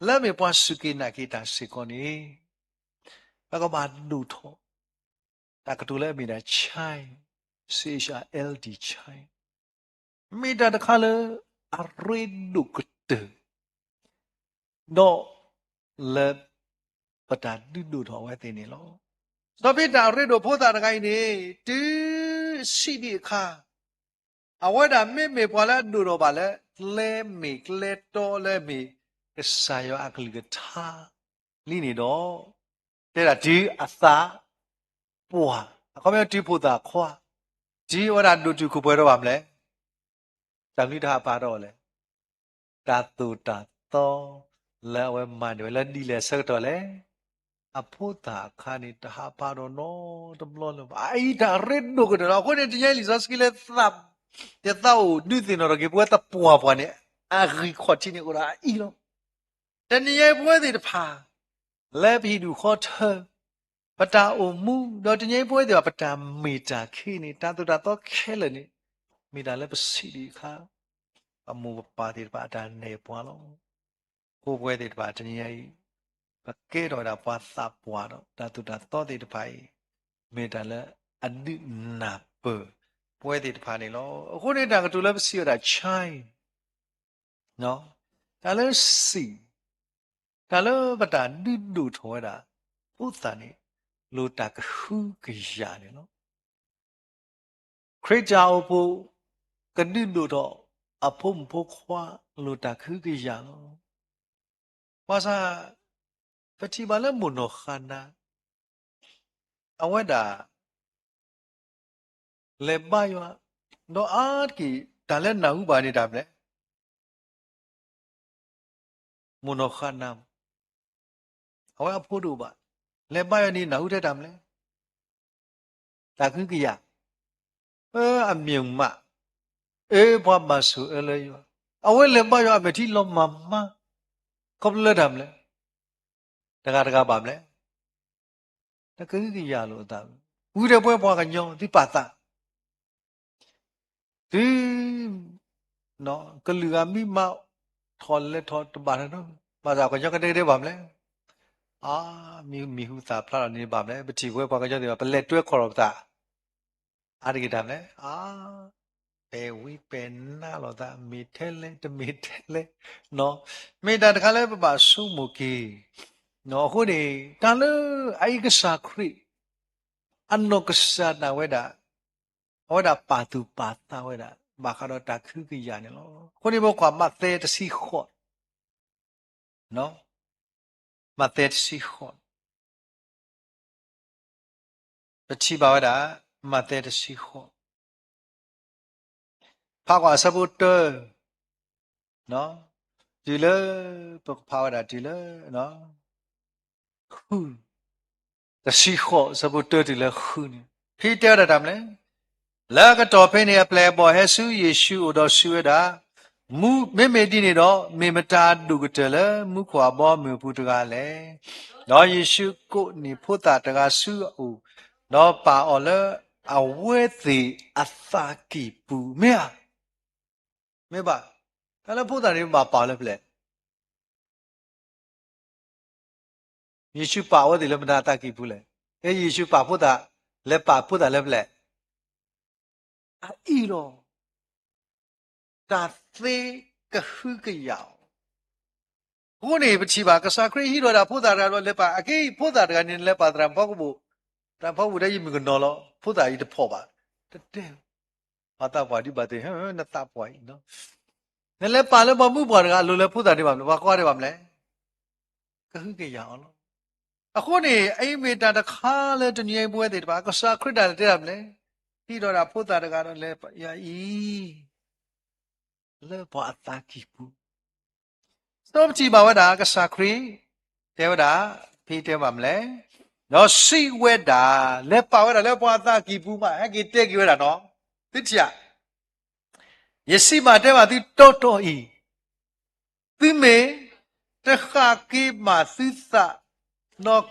လၢအမ့ၢ်ပှၤစူၢ်က့ၤနာ်က့ၤတၢ်စ့ၢ်ကီးန့ၣ် ပကဘၣ်ဒိၣ်ထီၣ် တၢ်ကတိၤလၢအမ့ၢ်ဒၣ် child, C H I L D, child, မ့ၢ်တၢ်တခါလၢအရ့ဒိၣ်ကတၢၢ် ဒီးလၢပတၢ်ဒုးဒိၣ်ထီၣ်အဝဲသ့ၣ်န့ၣ်လီၤ. စီၤပ့းတရူးအရ့ဒိၣ်ဖိသၣ်တဂၤအံၤန့ၣ် တုၤဆံးဒံးအခါ အဝဲဒၣ်မ့မ့ၢ်ပှၤလၢအဒိၣ်ထီၣ်ဘၣ်လၢ ကျဲမ့ၢ်ကျဲတီလၢမ့ၢ်ကစၢ်ယွၤအကလုၢ်ကထါလံန့ၣ်ဒီး တဲဒၣ်တုၤအသးပှၢ်, အခီပညီတုၤဖိသၣ်ခွါ, တုၤအဝဲဒၣ်ဒိၣ်တုာ်ခိၣ်ပှဲၤထီၣ်ဘၣ်မနုၤလဲၣ်, တၢ်မနုၤတဟးဖးထီၣ်အီၤလဲၣ်. တၢ်သိၣ်တၢ်သီလၢအဝဲမၤန့ၢ်ဝဲလၢဒ်လဲၣ်အဆၢကတီၢ်လဲၣ်. အဖိသၣ်အခါန့ၣ် တဟးဖးထီၣ်နီတဘျီလၢၤဘၣ်. အအံၤတၢ်ရ့ဒိၣ်ကတၢၢ်လီၤ. အဃိန့ၣ် တနံၤအံၤလံာ်စီဆှံလၢ ယသးအိၣ်ဒုးသ့ၣ်နီၣ်ထီၣ်က့ၤပဝဲသပှၢ်ပှၢ်န့ၣ် အဂံၢ်ခီၣ်ထံးန့ၣ်အိၣ်ဒၣ်အအံၤလီၤ. တနံၤအံၤပဝဲသ့ၣ်တဖၣ် လၢပဟံၣ်ဒူၣ်ဃီထၢ ပတၢ်အိၣ်မူ ဒီးတနံၤအံၤပဝဲသ့ၣ်တဖၣ် ပတၢ်မ့ၢ်တၢ်ခံန့ၣ် တၢ်သိၣ်တၢ်သီခဲလၢာ်န့ၣ် မ့ၢ်တၢ်လၢပဆံးဒံးအခါ ပမိၢ်ပပၢ်သ့ၣ်တဖၣ်အတၢ်နဲၣ်ပှၤလီၤ. အဃိပဝဲသ့ၣ်တဖၣ်တနံၤအံၤ ပကဲထီၣ်ဝဲဒၣ်ပှၤသးပှၢ်ဒီး တၢ်သိၣ်တၢ်သီသ့ၣ်တဖၣ်အံၤ မ့ၢ်တၢ်လၢအဒုးနၢ်ပၢၢ်ပဝဲသ့ၣ်တဖၣ်န့ၣ်လီၤ. အဃိန့ၣ် တၢ်ကတိၤလၢပစံးဝဲဒၣ် child တၢ်လၢဆံး, တၢ်လၢပတၢ်ဒုးဒိၣ်ထီၣ်ဝဲဒၣ် ဖိသၣ်န့ၣ် လိၣ်တၢ်ကဟုကယာ်န့ၣ်လီၤ. ခရံာ်တၢ်အိၣ်ဖှိၣ် ကဒုးဒိၣ်ထီၣ်အဖိမုၣ်ဖိခွါ လိၣ်တၢ်ကဟုကယာ်လီၤ. ဘၣ်ဆၣ် ပထံၣ်ဘၣ်လၢမိၢ်နီၢ်ဃါနၤ အဝဲဒၣ် လဲၤဘါယွၤ, ဒီးအါတက့ၢ် တၢ်လၢနၢ်ဟူဘၣ်န့ၣ်တၢ်မနုၤလဲၣ်, မိၢ်နီၢ်ဃါနၤ, အဝဲအဖိတအိၣ်ဘၣ်. လဲၤဘါယွၤန့ၣ် နၢ်ဟူထဲတၢ်မနုၤလဲၣ်. တၢ်ကဟုကယာ်, အၢ အမျၢၢ်မး, အၢ ပှၤဘၣ်ဆိၣ်အၢလၢယွၤ, အဝဲလဲၤဘါယွၤအမဲာ်ထံလီၤမၢ်မၢ်, ခီဖျိလၢတၢ်မနုၤလဲၣ်. တဂၤတဂၤဘၣ်မနုၤလဲၣ်. တၢ်ကဟုကယာ်လိာ်အသး, ဝံၤဒီးပဝဲပှၤကညီသ့ၣ်တဖၣ်သး တုၤ ကလုာ်ဂၤမ့ၢ်မၤထီၣ်လဲၤထီၣ်တဘၣ်နီတမံၤ, ဘၣ်ဆၣ်ကညီကဒဲကဒဲဘၣ်မနုၤလဲၣ်. အါ, မံၤဟူသၣ်ဖျါထီၣ်န့ၣ်ဘၣ်မနုၤလဲၣ်. ပထံၣ်ပဝဲပှၤကညီသ့ၣ်တဖၣ် ပလဲၤတွဲခီၣ်ထီၣ်ပသး အါတက့ၢ်တၢ်မနုၤလဲၣ်. အါ, ပဲာ်ဝံပဲာ်နါလိာ်သး မ့ၢ်ထဲလဲၣ် တမ့ၢ်ထဲလဲၣ်, မ့ၢ်တၢ်တခါလၢပဘၣ်ဆိကမိၣ်က့ၤ. အဃိန့ၣ် တၢ်လၢအအံၤကစၢ်ခရံာ် အနီၢ်ကစၢ်ဒၣ်ဝဲဒၣ် အဝဲဒၣ်ပာ်သူၣ်ပာ်သးဝဲဒၣ် ဘၣ်ဃးဒီးတၢ်ကဟုကယာ်န့ၣ်လီၤ. အဃိန့ၣ် ပကွၢ်မးသဲတဆံဃိး, မးသဲတဆံဃိး, ပထံၣ်ဘၣ်ဝဲဒၣ် မးသဲတဆံဃိး ဖးကွၢ်အဆၢဖိတၢ တုၤလၢ ပကဖးဝဲဒၣ်တုၤလၢ ဃု, တဆံဃိး အဆၢဖိတၢတုၤလၢဃုန့ၣ် ဖဲတဲဝဲဒၣ်တၢ်မနုၤလဲၣ်. လၢအကတီၢ်ဖဲန့ၣ် အပျဲၢ်အဘီၣ်ဟဲဆူယ့ၣ်ၡူးအအိၣ်ဒီးစံးဝဲဒၣ်, မ့မ့ၢ်ဒ်န့ၣ်ဒီး မ့ၢ်မတၤအဒိၣ်ကတၢၢ်လၢမူခိၣ်အဘီအမုၢ်အပူၤတဂၤလဲၣ်. ဒီးယ့ၣ်ၡူးကိးန့ၢ်ဖိသၣ်တဂၤဆူအအိၣ်, ဒီးပာ်အီၤလၢအဝဲသ့ၣ်အသးကံၢ်ပူၤ, မ့ၢ်ဧါ. မ့ၢ်ဘၣ်, တၢ်လၢဖိသၣ်န့ၣ်ဘၣ်ပာ်အီၤလၢပျဲၢ် ယ့ၣ်ၡူးပာ်အဝဲသ့ၣ်လၢမတၤအသးကံၢ်ပူၤလဲၣ်. ယ့ၣ်ၡူးပာ်ဖိသၣ်, လဲၤပာ်ဖိသၣ်လၢပျဲၢ်, အအံၤလီၤ. တၢ်သ့ကဟုကယာ်အီၤ. အဃိန့ၣ် ပထံၣ်ဘၣ် ကစၢ်ခရံာ်ဟံးထီၣ်ဝဲဒၣ်ဖိသၣ်တဂၤဒီးလဲၤပာ်, အက့ၢ်ဖိသၣ်တဂၤန့ၣ် နလဲၤပာ်သရၣ်ဖီကဘိၣ်, သရၣ်ဖီကဘိၣ်ဒၣ်ယမုၢ်ကနီၤလီၤ, ဖိသၣ်အံၤတဖီၣ်ဘၣ်, တတဲ, ပှၤသးပှၢ်ဒ်ဘၣ်သ့ၣ်, နသးပှၢ်အံၤ, နလဲၤပာ်လၢပှၤမုၣ်ပှၢ်တဂၤအလိၤလၢဖိသၣ်ဒ်ဘၣ်မနုၤလဲၣ်, ပှၤကိးဂၤဒဲးဘၣ်မနုၤလဲၣ်, ကဟုကယာ်အီၤလီၤ. အဃိန့ၣ် အအံၤမ့ၢ်တၢ်တခါလၢတနံၤအံၤပဝဲသ့ၣ်တဖၣ် ကစၢ်ခရံာ်တၢ်လဲၤတဲတၢ်မနုၤလဲၣ်, ဟံးထီၣ်ဝဲဒၣ်ဖိသၣ်တဂၤဒီးလဲၤပာ်အံၤ လၢပှၤအသးကံၢ်ပူၤ. စီၤပထံၣ်ဘၣ်ဝဲဒၣ် ကစၢ်ခရံာ် တဲဝဲဒၣ်, ဖဲတဲဘၣ်မနုၤလဲၣ်, ဒီးစံးဝဲဒၣ်, လဲၤပာ်ဝဲဒၣ်လၢပှၤအသးကံၢ်ပူၤမး ဟဲက့ၤတဲက့ၤဝဲဒၣ်နီၤ, သုထံၣ်ဧါ, ယစံးဘၣ်တဲဘၣ်သုတီတီအံၤ, သုမ့ၢ်တဃၣ်က့ၤဘၣ်သုသး, ဒီး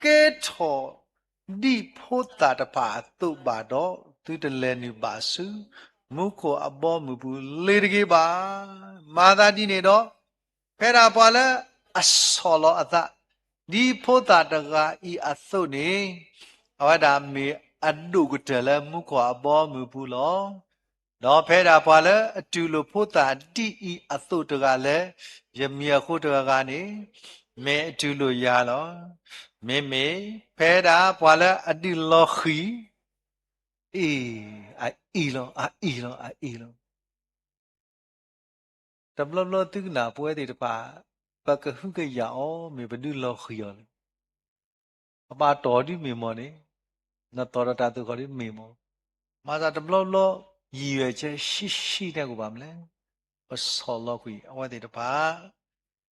ကဲထီၣ်ဒ်ဖိသၣ်တဖၣ်အသိးဘၣ်ဒီး, သုတလဲၤနုာ်ဘၣ်ဆူ မူခိၣ်အဘီအမုၢ်ပူၤလ့ၤတဂ့ၤဘၣ်. မၤသးဒ်န့ၣ်ဒီး, ဖဲဒၣ်ပှၤလၢအဆီၣ်လီၤအသး ဒ်ဖိသၣ်တဂၤအံၤအသိးန့ၣ်, အဝဲဒၣ်မ့ၢ်အဒိၣ်ကတၢၢ်လၢမူခိၣ်အဘီအမုၢ်ပူၤလီၤ. ဒီးဖဲဒၣ်ပှၤလၢအတူၢ်လိာ်ဖိသၣ်ဒ်အံၤအသိးတဂၤလၢ ယမံၤအဃိတဂၤဂၤန့ၣ်, မ့ၢ်အတူၢ်လိာ်ယၤလီၤ. မ့မ့ၢ်ဖဲဒၣ်ပှၤလၢအဒုးလီၤဃံၤ, အ့ၣ်, အအံၤလီၤ, အအံၤလီၤ, အအံၤလီၤ. တဘျီဘျီသုကနၣ်ပဝဲသ့ၣ်တဖၣ်, ပကဟုကယာ်အီၤ မ့ၢ်ပဒုးလီၤဃံၤအီၤလီၤ. ပဘၣ်တီၢ်ဒ်မ့ၢ်မီၢ်န့ၣ်, နတီၢ်ဒီးတၢ်သိၣ်ဃီၤဒ်မ့ၢ်မီၢ်, မၤသးတဘျီဘျီ ယံာ်ယွဲၢ်ဆဲဆံဆံန့ၣ်ကဘၣ်မနုၤလဲၣ်, ပဆီၣ်လီၤကွံာ်အဝဲသ့ၣ်တဖၣ်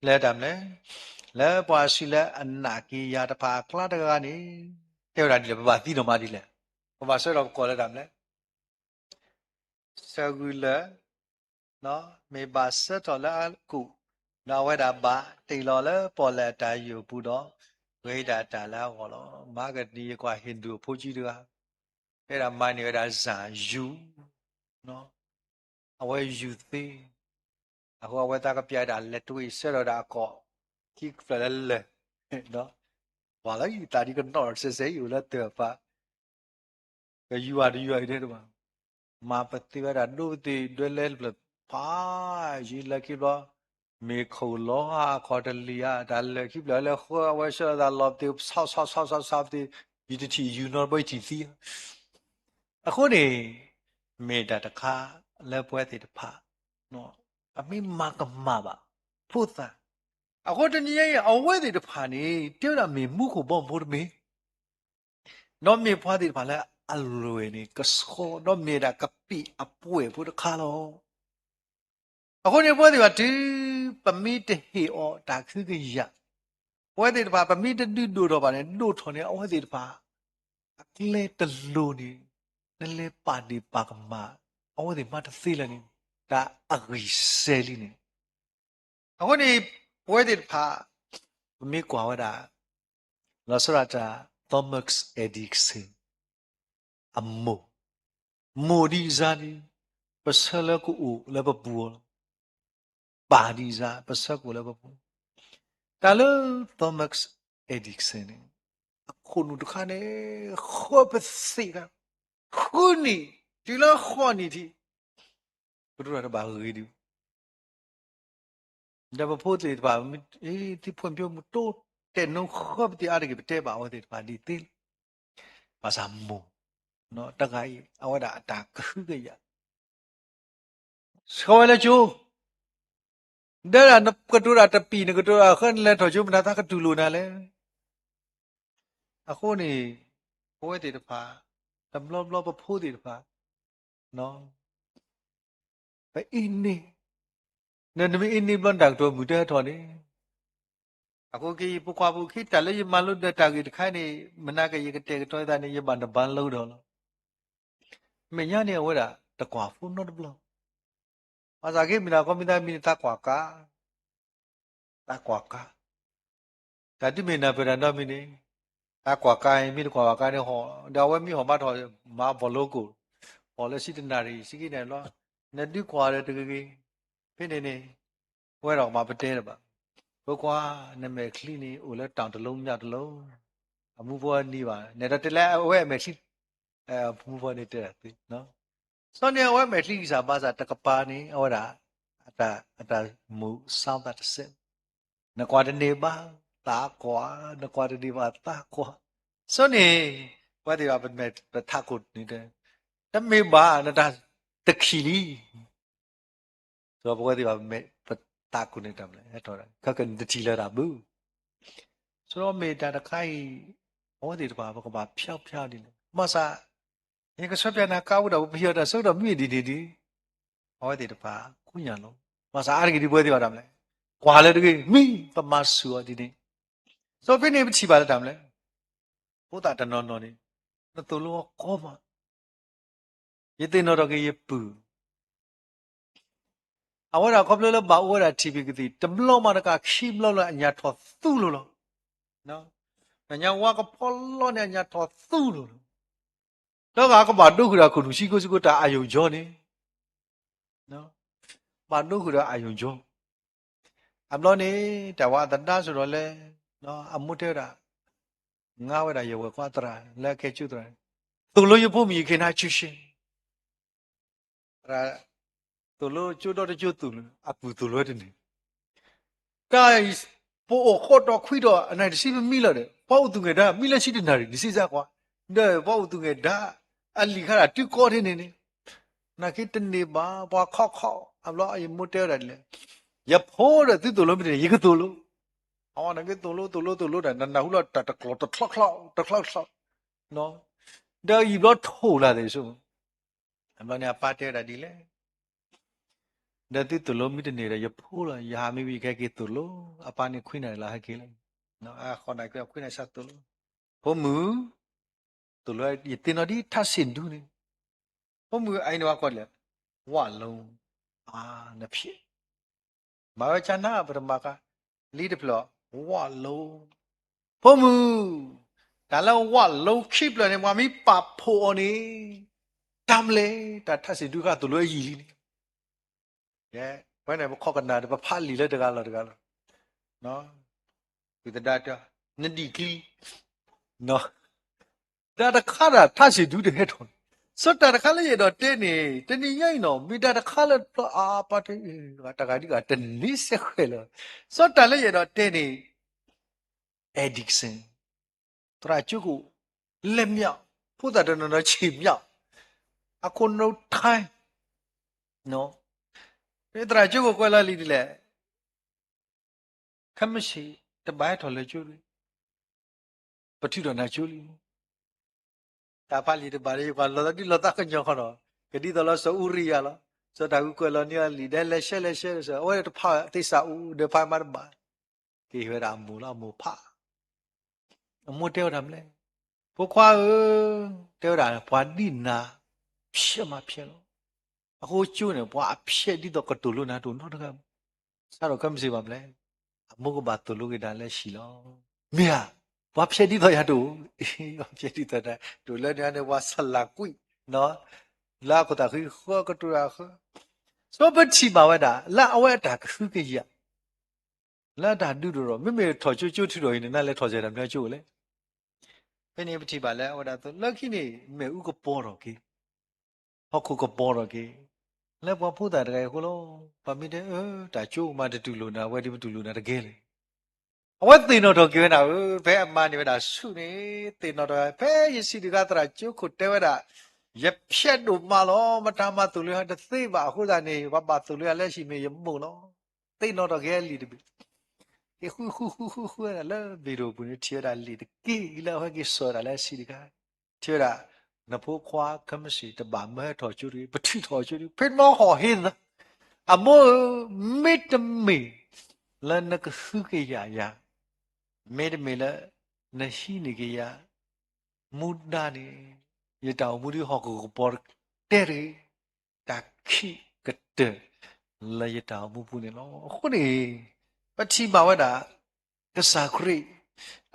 လၢတၢ်မနုၤလဲၣ်, လၢပှၤအစုလၢအနာ်က့ၤယၤတဖၣ်အကျါတဂၤဂၤန့ၣ်, တဲဝဲဒၣ်ဒ်လဲၣ်, ပဘၣ်သံနီၢ်မးဒ်လဲၣ်, ပဘၣ်ဆၢထီၣ်ပကိးလၢတၢ်မနုၤလဲၣ် စၢဂုာ်လၢာ်, မ့ၢ်ဘၣ်ဆၢထီၣ်လၢအကူၣ်, ဒီးအဝဲဒၣ်ဘၣ်တ့ၢ်လီၤလၢပီၣ်လဲၣ်အတၢ်ယိာ်ပူၤဒီး, ဂ့ၤဒၣ်တၢ်လၢအဂီၢ်လီၤ. မဟါကနံၤယကွၢ်ဟ့ၣ်ဒူၣ်အဖိကၠံတဂၤ, ဖဲဒၣ်မၤန့ၢ်ဝဲဒၣ်စၣ်ယူၤ, အဝဲယူၤသ့, အဃိအဝဲသးကပျၢ်ဒၣ်လဲၤတဝ့ၢ်ဆၢထီၣ်ဒၣ်အကီၢ်, ခံကဖျၢၣ်လၢလၢၢ်, ပှၤလၢယသးဒ်ကနီၣ်စဲစဲအံၤအိၣ်လၢတၢ်ပာ် ကယူၤအတယူၤအံၤဒဲးတဘၣ်, မၤပသ့ဝဲဒၣ်ဒိပသ့ၣ်ဒွဲလဲတဖျၢၣ်ဖး, ယံာ်လၢခံဘျီ, မ့ၢ်ခိၣ်လီၤဧါ အခီၣ်တလံၤဧါ, တၢ်လၢာ်ခံဖျၢၣ်လၢဃၢအဝဲဆၢထီၣ်သးလီၤပသ့ၣ် ဆီဆီဆီဆီပသ့ၣ်, ယတထံၣ်ယူၤနီတဘျီ ယထံၣ်သံဧါ. အဃိန့ၣ်, မ့ၢ်တၢ်တခါလၢပဝဲသ့ၣ်တဖၣ် အမ့ၢ်မၤကမၣ်ဘၣ်ဖိသၣ်, အဃိတနံၤအံၤ အဝဲသ့ၣ်တဖၣ်န့ၣ် တဲဝဲဒၣ်မ့ၢ်မူခိၣ်ဘီမုၢ်ဖိတမ့ၢ်, ဒီးမ့ၢ်ပှၤသ့ၣ်တဖၣ်လၢအလွဲၢ်န့ၣ်ကဆှီ, ဒီးမ့ၢ်ဝဲဒၣ်ကပံာ်အပှဲၤဖိတခါလီၤ. အဃိန့ၣ် ပဝဲသ့ၣ်တဖၣ်တုၤပမ့ၢ်တဟ့ၣ်အီၤတၢ်ကဟုကယာ်, ပဝဲသ့ၣ်တဖၣ် ပမ့ၢ်တဒုးဒိၣ်ထီၣ်ဘၣ်န့ၣ် ဒိၣ်ထီၣ်န့ၣ် အဝဲသ့ၣ်တဖၣ် အကျဲတလိၤန့ၣ် နလဲၤပာ်ဒ့ၣ်ပာ်ကမၣ် အဝဲသ့ၣ်မးတသ့လၢၤန့ၣ် တၢ်အဂံၢ်စဲၤလံန့ၣ်. အဃိန့ၣ် ပဝဲသ့ၣ်တဖၣ် ပမ့ၢ်ကွၢ်ဝဲဒၣ် လီၤဆီဒၣ်တၢ် Thomas Edison အမိၢ်, မိၢ်ဒ်အံၤန့ၣ် ပဆၢလၢကအိၣ်လၢပပူၤအီၤလီၤ. ပၢ်ဒ်အံၤ ပဆၢကအိၣ်လၢပပူၤ. တၢ်လၢ Thomas Edison န့ၣ် အခိၣ်နူာ်တခါန့ၣ် ဃၢပသ့ၣ်တၢ် ဃုနံၣ် တုၤလၢဃိးနံၣ်ထံး ကတိၤတၢ်တဘၣ်ဂ့ၤဒံး ဒီးပဖိသ့ၣ်တဖၣ် သုးဖိမုၣ်ဖိမုၣ် တိတဲာ်နိဃၢပသ့ၣ်အါတက့ၢ် ပတဲဘၣ်အဝဲသ့ၣ်တဖၣ်ဒ်သ့လီၤ. ဘၣ်ဆၣ်မိၢ်တဂၤအံၤ အဝဲဒၣ်အတၢ်ကဟုကယာ် ဆှၢဝဲလၢကၠိ, ဒီးနကတိၤတၢ်တပံၤ နကတိၤတၢ်ဃၢ နလဲၤထီၣ်ကၠိမတၤသးကတူၢ်လိာ်နၤလဲၣ်. အဃိန့ၣ် ပဝဲသ့ၣ်တဖၣ် တဘျီဘျီပဖိသ့ၣ်တဖၣ် ပအ့န့ၢ်, ဒီးနမ့ၢ်အ့န့ၢ်ဘျီ နတၢ်ကတိၤမုၢ်တဟဲထီၣ်န့ၣ်. အဃိက့ၤ ပကွၢ်ပူၤခံ တၢ်လၢယမၤလိဒီးတၢ်ဂ့ၢ်တခါန့ၣ် မနၤကယကတဲာ်ကတီၤယသးန့ၣ် ယဘၣ်နဘါလၢဒီးလီၤ. မဲာ်ညါန့ၣ် အဝဲဒၣ်တကွၢ်ဖိနီတဘျီ. ဘၣ်ဆၣ်က့ၤ မ့ၢ်ဒၣ်ကီမံသးမံန့ၣ် သးကွၢ်ကါ, သးကွၢ်ကါ တၢ်ဒုးမ့ၢ်နၢ်ပၢၢ်တၢ်နီတမံၤန့ၣ် သးကွၢ်ကါအံၤ မ့ၢ်တကွၢ်ဘၣ်ကါန့ၣ်ဟီၣ်, ဒီးအဝဲမ့ၢ်ဟီၣ်မးထီၣ် မၤဘီၣ်လိကိၣ်, ဟီၣ်လၢဆံတနၣ်ရံၣ် ဆံခံနၣ်ရံၣ်လီၤ. နဒုးကွၢ်ဒီးတဂ့ၤဂ့ၤ, ဖဲန့ၣ်န့ၣ် ဝဲဒီးကမၤပတဲတဘၣ်. ဖိခွါ နမဲာ်ချံန့ၣ် အိၣ်လၢတၢ်တလိမ့ၢ်တလိ, အမူဖိအနံၤဘၣ်, နဲၣ်ဒီးတဲလၢအဝဲအမဲာ်ချံ, အမူဖိန့ၣ်တဲတၢ်သ့ စီၤန့ၣ် အဝဲမဲာ်ချံကစၢ်ဘၣ်ဆၣ်တကပၤန့ၣ် အဝဲဒၣ် အတၢ်မုာ်စါသးတစဲး, နကွၢ်တန့ၢ်ဘၣ်, သးကွၢ်, နကွၢ်တန့ၢ်ဘၣ်သးကွၢ်. စီၤန့ၣ် ပဝဲသ့ၣ်ဘၣ်ပမဲာ်ပထးခိၣ်န့ၣ် တမ့ၢ်ဘၣ် နတၢ်တခံးလံ. စီၤပဝဲသ့ၣ်ဘၣ်ပမဲာ်ပထးခိၣ်န့ၣ်တၢ်မနုၤလဲၣ်, ခဲကနံၣ်တထံၣ်လၢၤတၢ်ဘၣ်. စီၤမ့ၢ်တၢ်တခါအံၤ အဝဲသ့ၣ်တဖၣ် ပကဘၣ်ဖျါဖျါဒ်လဲၣ်. ဘၣ်ဆၣ် ယကဆၢပၠးနၤကါဝဲဒီး ပပယီၤတၢ်ဆၢကတီၢ်မ့ၢ်ဒ်န့ၣ်ဒ် အဝဲသ့ၣ်တဖၣ် ကူၣ်ညါလီၤ. ဘၣ်ဆၣ်အါတက့ၢ်ဒ်ပဝဲသ့ၣ်ဘၣ်တၢ်မနုၤလဲၣ်, ကွၢ်လၢတဂ့ၤ မ့ၢ်ပမၤစၢၤအီၤဒ်န့ၣ်, စီၤဖဲန့ၣ်ပထံၣ်ဘၣ်လၢတၢ်မနုၤလဲၣ်, ဖိသၣ်တနီၤနီၤန့ၣ် နသိၣ်လိအီၤကီမး, ယသ့ၣ်နီၣ်ထီၣ်က့ၤယပုၢ် အဝဲဒၣ်ခီဖျိလၢဘၣ်အိၣ်ဝဲဒၣ်ထံၣ်ဖံးကသံၣ် တဘျီမးတကးခံဘျီလၢအညၣ်ထီၣ်သူလိၤလီၤ. ညါဝါကဖီလီၤန့ၣ် အညၣ်ထီၣ်သူလိၤလီၤ. တဂၤကဘၣ်ဒိဃုာ်ဒီးခိၣ်နူာ်ဆံကိၣ်ဆံကိၣ် တၢ်အယိာ်ကၠီန့ၣ် ဘၣ်ဒိဃုာ်ဒီးအယိာ်ကၠီ. အဘျီန့ၣ် တၢ်ဝဲအသဒါစိၤဒီးလဲၣ်, အမိၢ်တဲဝဲဒၣ်, ငါဝဲဒၣ်ယဝဲၢ်ခွါသရၣ် လၢအကဲကၠိသရၣ်န့ၣ်, သိၣ်လိယဖိမုၣ် ယက့ၤနၤကၠိဆ့ သိၣ်လိကၠိဒီတကၠိသိၣ်လိ အပုၢ်သိၣ်လိဝဲတန့ၢ်, တၢ် ပအိၣ်ဃိးတီၤခွံတီၤ အနံၣ်တဆံပမံလီၤဒီး ပှၤအိၣ်သူၣ်ငဲၤဒါ မံလၢဆံတနၣ်ရံၣ် နစံးစါကွၢ်, ဒီးပှၤအိၣ်သူၣ်ငဲၤဒါ အလံာ်ခါဒၣ်တုကီထဲန့ၣ်န့ၣ်, နာ်က့တန့ၢ်ဘၣ် ပှၤခီခီ အဘျီယမိၢ်တဲဝဲဒၣ်ဒ်လဲၣ်, ယဖိဒီးသုသိၣ်လိမ့ၢ်တန့ၢ် ယကသိၣ်လိ, အဝဲနာ်က့သိၣ်လိသိၣ်လိသိၣ်လိဒီး နနၢ်ဟူလီၤတၢ်တကျိၤတချီချီ တချီချီ ဒီးယံာ်ဘျီထိၣ်လာ်သ့ၣ်ဆိ, အဘျီန့ၣ်အပၢ်တဲဝဲဒၣ်ဒ်လဲၣ်, ဒီးသုသိၣ်လိမ့ၢ်တန့ၢ်ဒီး ယဖိလီၤ ယဟးမ့ၢ်ဝံၤ ယကဟဲက့ၤသိၣ်လိ, အပၢ်န့ၣ်ခွံနၣ်ရံၣ်လၢဟဲက့ၤလီၤ, ဃိးနၣ်ရံၣ်ခွံနၣ်ရံၣ်ဆၣ်သိၣ်လိ, ဖိမုၣ်, သိၣ်လိ ယသ့ၣ်နီၣ်ဒ်ထးစ့ၣ်ဒူန့ၣ်, ဖိမုၣ်အအံၤန့ၣ်ဝဲကိးလဲၣ်, ဝၣ်လိ, အါ, နဖျဲး မၤဝဲကၠါနါ ပတမၤကါ, လံတဖျၢၣ်, ဝၣ်လိ, ဖိမုၣ်, တၢ်လၢဝၣ်လိခံဖျၢၣ်န့ၣ် ပှၤမ့ၢ်ပာ်ဖှိၣ်အီၤန့ၣ်, တၢ်မလဲၣ် တၢ်ထးစ့ၣ်ဒူဃာ်သိၣ်လိအယံာ်လံန့ၣ်, ဝဲန့ၣ် ပခီၣ်ကနၣ်ဒီး ပဖးလံာ်လၢတဂၤလီၤတဂၤလီၤ, ဝံသဒါတၢ်, နဒံၣ်ကျံ တၢ်တခါဒၣ်ထးစ့ၣ်ဒူတဟဲထီၣ်န့ၣ်, စီၤတၢ်တခါလၢယအဲၣ်ဒိးတဲန့ၣ် တနံၤညါအံၤနီၤ မ့ၢ်တၢ်တခါလၢတဘျီအါပာ်တဂၤဒ်ဂၤတန့ၢ်စဲဃဲၤလၢၤ, စီၤတၢ်လၢယအဲၣ်ဒိးတဲန့ၣ် Edison သရၣ်ကၠိခိၣ် လက်မြတ်, ဖိသၣ်တနီၤနီၤ ခြေမြတ်, အခိၣ်နူာ်ထဲ, မ့ၢ်သရၣ်ကၠိခိၣ်ကွဲးလီၤလံဒ်လဲၣ်, ခဲမုၢ်ဆ့ၣ် တဘၣ်ဟဲထီၣ်လၢကၠိလံ, ပထုးထီၣ်နၤကၠိလံ, တၢ်ဖးလံာ်တဘၣ်ဒီး ယကွၢ်လီၤသးဒ်လီၤသးကညီၤခီနီၤ, ကဒ်သိးလၢစီၤအူရံယၤလီၤ, စီၤဒၤဝံးကွဲးလီၤန့ၢ်အီၤလံာ် ဒီးလဲၤရှဲလဲၤရှဲဒီး အဝဲတဖၣ်သ့ၣ်စးအိၣ်ဒီးဖးမၤတဘၣ် က့ၤဝဲဒၣ်အမိၢ်လီၤ အမိၢ်ဖး အမိၢ်တဲဝဲဒၣ်မနုၤလဲၣ်, ဖိခွါဧၢ, တဲဝဲဒၣ် ပှၤဒ်နၤ ဖျဲးမးဖျဲးလီၤ. အဃိကၠိန့ၣ် ပှၤအဖျဲးဒ်သိးကတိၤလိနၤတအိၣ်နီတဂၤဘၣ်. စးထီၣ်ခဲမုၢ်ဆ့ၣ်ဘၣ်မနုၤလဲၣ်, အမိၢ်ကဘၣ်သိၣ်လိက့ၤတၢ်လၢဟံၣ်လီၤ. မ့ၢ်ဧါ, ပှၤဖျဲးဒ်သိးယၤတအိၣ်, ပှၤဖျဲးဒ်သိးတအိၣ်လၢန့ၣ်န့ၣ် ပှၤဆလးကွံာ် လၢအခိၣ်သးဃံဃၢကတိၤတၢ်ဃၢ ဆိပထံၣ်ဘၣ်ဝဲဒၣ် လၢအဝဲအတၢ်ကဟုကယာ် လၢအတၢ်ဒုးဒိၣ်ထီၣ် မ့မ့ၢ်ထီၣ်ကၠိကၠိထုးထီၣ်အံၤန့ၣ် နလဲၤထီၣ်စၢၤတၢ်မနုၤကၠိလဲၣ်. ဖဲန့ၣ်ပထံၣ်ဘၣ်လၢအဝဲဒၣ်သိး လၢခံန့ၣ် မ့ၣ်အူကပီၤထီၣ်က့ၤ, ဟီၣ်ခိၣ်ကပီၤထီၣ်က့ၤ, လၢပှၤဖိသၣ်တဂၤအံၤအဃိလီၤ. ပှၤမ့ၢ်တဲ အၢ တၢ်ကၠိမးတတူၢ်လိာ်နၤ အဝဲဒ်ပတူၢ်လိာ်နၤတဂ့ၤလဲၣ်. အဝဲသ့ၣ်နီၣ်ထီၣ်က့ၤဝဲဒၣ်ဧၢ, ဖဲအမၤန့ၢ်ဝဲဒၣ်ဆူၣ်န့ၣ် သ့ၣ်နီၣ်ထီၣ် ဖဲယစံးတဂၤသရၣ်ကၠိခိၣ်တဲဝဲဒၣ်, ယဖျဲးဒိၣ်မးလီၤ, မတၤမၤသိၣ်လိယၤတသ့ဘၣ်အဃိသတးန့ၣ် ပှၤဘၣ်သိၣ်လိယၤလၢဟံၣ်မ့ၢ်ယမိၢ်လီၤ. သ့ၣ်နီၣ်ထီၣ်က့ၤလံာ်တဘ့ၣ်, ဃုဃုဃုဃုဃုဝဲဒၣ်လၢဘ့ၣ်ဒိၣ်ပူၤန့ၣ် ထံၣ်ဝဲဒၣ်လံာ်တက့ၢ်လၢအဝဲက့ၤစိာ်ဝဲဒၣ်လၢအစံးတဂၤ, ထံၣ်ဝဲဒၣ်, နဖိခွါခဲမုၢ်ဆ့ၣ်တဘၣ်မၢထီၣ်ကၠိတဂ့ၤ, ပထုးထီၣ်ကၠိတဂ့ၤ, ဖဲမဟီၣ်ဟ့သး, အမိၢ်ဧၢ, မ့တမ့ၢ်လၢနကဟုကယာ်ယၤ, မ့တမ့ၢ်လၢ နဟံးန့ၢ်က့ၤယၤ မူဒါန့ၣ်, ယတၢ်အိၣ်မူဒ်ဟီၣ်ခိၣ်ကပီၤတဲတဂ့ၤ, တၢ်ခံးကတၢၢ်လၢယတၢ်အိၣ်မူပူၤန့ၣ်လီၤ. အဃိန့ၣ် ပထံၣ်ဘၣ်ဝဲဒၣ် ကစၢ်ခရံာ်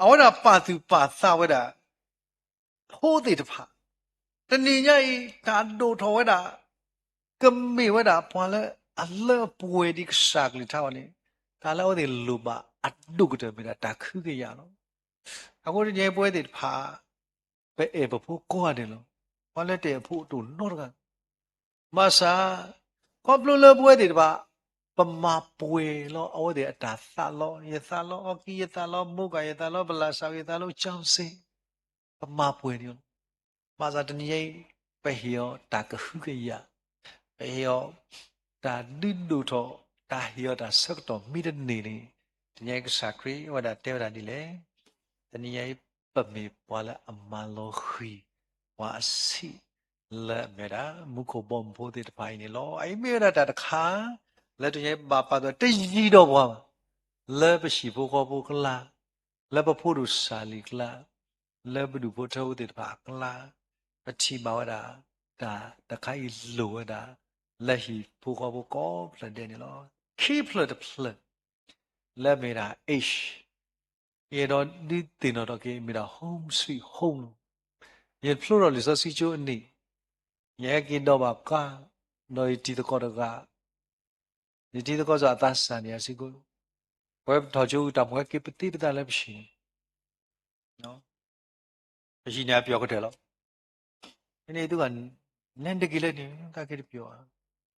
အဝဲဒၣ်ပာ်သူၣ်ပာ်သးဝဲဒၣ် ဖိသ့ၣ်တဖၣ်, တနံၤညါအံၤ တၢ်ဒိၣ်ထီၣ်ဝဲဒၣ် ကမ့ၢ်ဝဲဒၣ်ပှၤလၢအလၢအပှဲၤဒ်ကစၢ်ကလုၢ်ကထါအဂီၢ်န့ၣ်, တၢ်လၢအဝဲသ့ၣ်လိၣ်ဘၣ်အဒိၣ်ကတၢၢ်မ့ၢ်ဒၣ်တၢ်ကဟုကယာ်လီၤ. အဃိတနံၤညါအံၤပဝဲသ့ၣ်တဖၣ် ပအဲၣ်ပဖိကိးဂၤဒဲးလီၤ. ပှၤလၢတအဲၣ်အဖိတအိၣ်နီတဂၤ ဘၣ်ဆၣ် ခီဖျိလၢပဝဲသ့ၣ်တဖၣ် ပမၤပှဲၤလီၤအဝဲသ့ၣ်အတၢ်သးလီ, ယသးလီအီကံ, ယသးလီမိၢ်ကၢ်, ယသးလီပလၢ်စး, ယသးလီကၠီစ့, ပမၤပှဲၤန့ၣ်လီၤ. ဘၣ်ဆၣ်တနံၤညါအံၤ ပဟ့ၣ်အီၤတၢ်ကဟုကယာ်, ပဟ့ၣ်အီၤတၢ်ဒုးဒိၣ်ထီၣ်, တၢ်ဟ့ၣ်အီၤတၢ်ဆၢကတီၢ်မ့ၢ်တန့ၢ်န့ၣ်, တနံၤညါအံၤကစၢ်ခရံာ်ဝဲဒၣ်တဲဝဲဒၣ်ဒ်လဲၣ်. တနံၤညါအံၤ ပမ့ၢ်ပှၤလၢအမၤလီၤဃံၤ ပှၤအဆံး လၢအမ့ၢ်ဝဲဒၣ် မူခိၣ်ဘီမုၢ်ဖိသ့ၣ်တဖၣ်အံၤန့ၣ်လီၤ. အအံၤမ့ၢ်ဝဲဒၣ်တၢ်တခါ လၢတနံၤညါအံၤဘၣ်ပာ်သူၣ်တယံၤဒီးပှၤဘၣ်, လၢပဟံၣ်ဖိဃီဖိအကျါ, လၢပဖိဒိၣ်စၢ်လံၤအကျါ, လၢပဒူၣ်ဖိထၢဖိသ့ၣ်တဖၣ်အကျါ, ပထံၣ်ဘၣ်ဝဲဒၣ် တၢ်တခါအံၤလိၣ်ဝဲဒၣ် လၢဟံၣ်ဖိဃီဖိကိးဖျၢၣ်ဒဲးန့ၣ်လီၤ. ခံဖျၢၣ်တဖျၢၣ် လၢအမ့ၢ်ဒၣ် H, ယအဲၣ်ဒိးဒုးသ့ၣ်နီၣ်ထီၣ်က့ၤ မ့ၢ်ဒၣ် home sweet home လီၤ. ယတဖျိထီၣ်လံာ်စီဆှံကၠိအနံၣ်, ယဟဲက့ၤဒီးဘၣ်ကါ, ဒီးယတံၤသကိးတဂၤ, ယတံၤသကိးစီၤအသးစၢ်န့ၣ်အစ့ၢ်ကီး, ပဝဲပထီၣ်ကၠိတၢ်မူဟဲက့ၤပသ့ပသးလၢပဟံၣ်န့ၣ် ပဟံၣ်န့ၣ်အပျီၢ်ကတၢၢ်လီၤ. ဖဲန့ၣ်သုဂၤ နဲတက့ၤလၢန့ၣ် တၢ်က့ၤတပျီၢ်,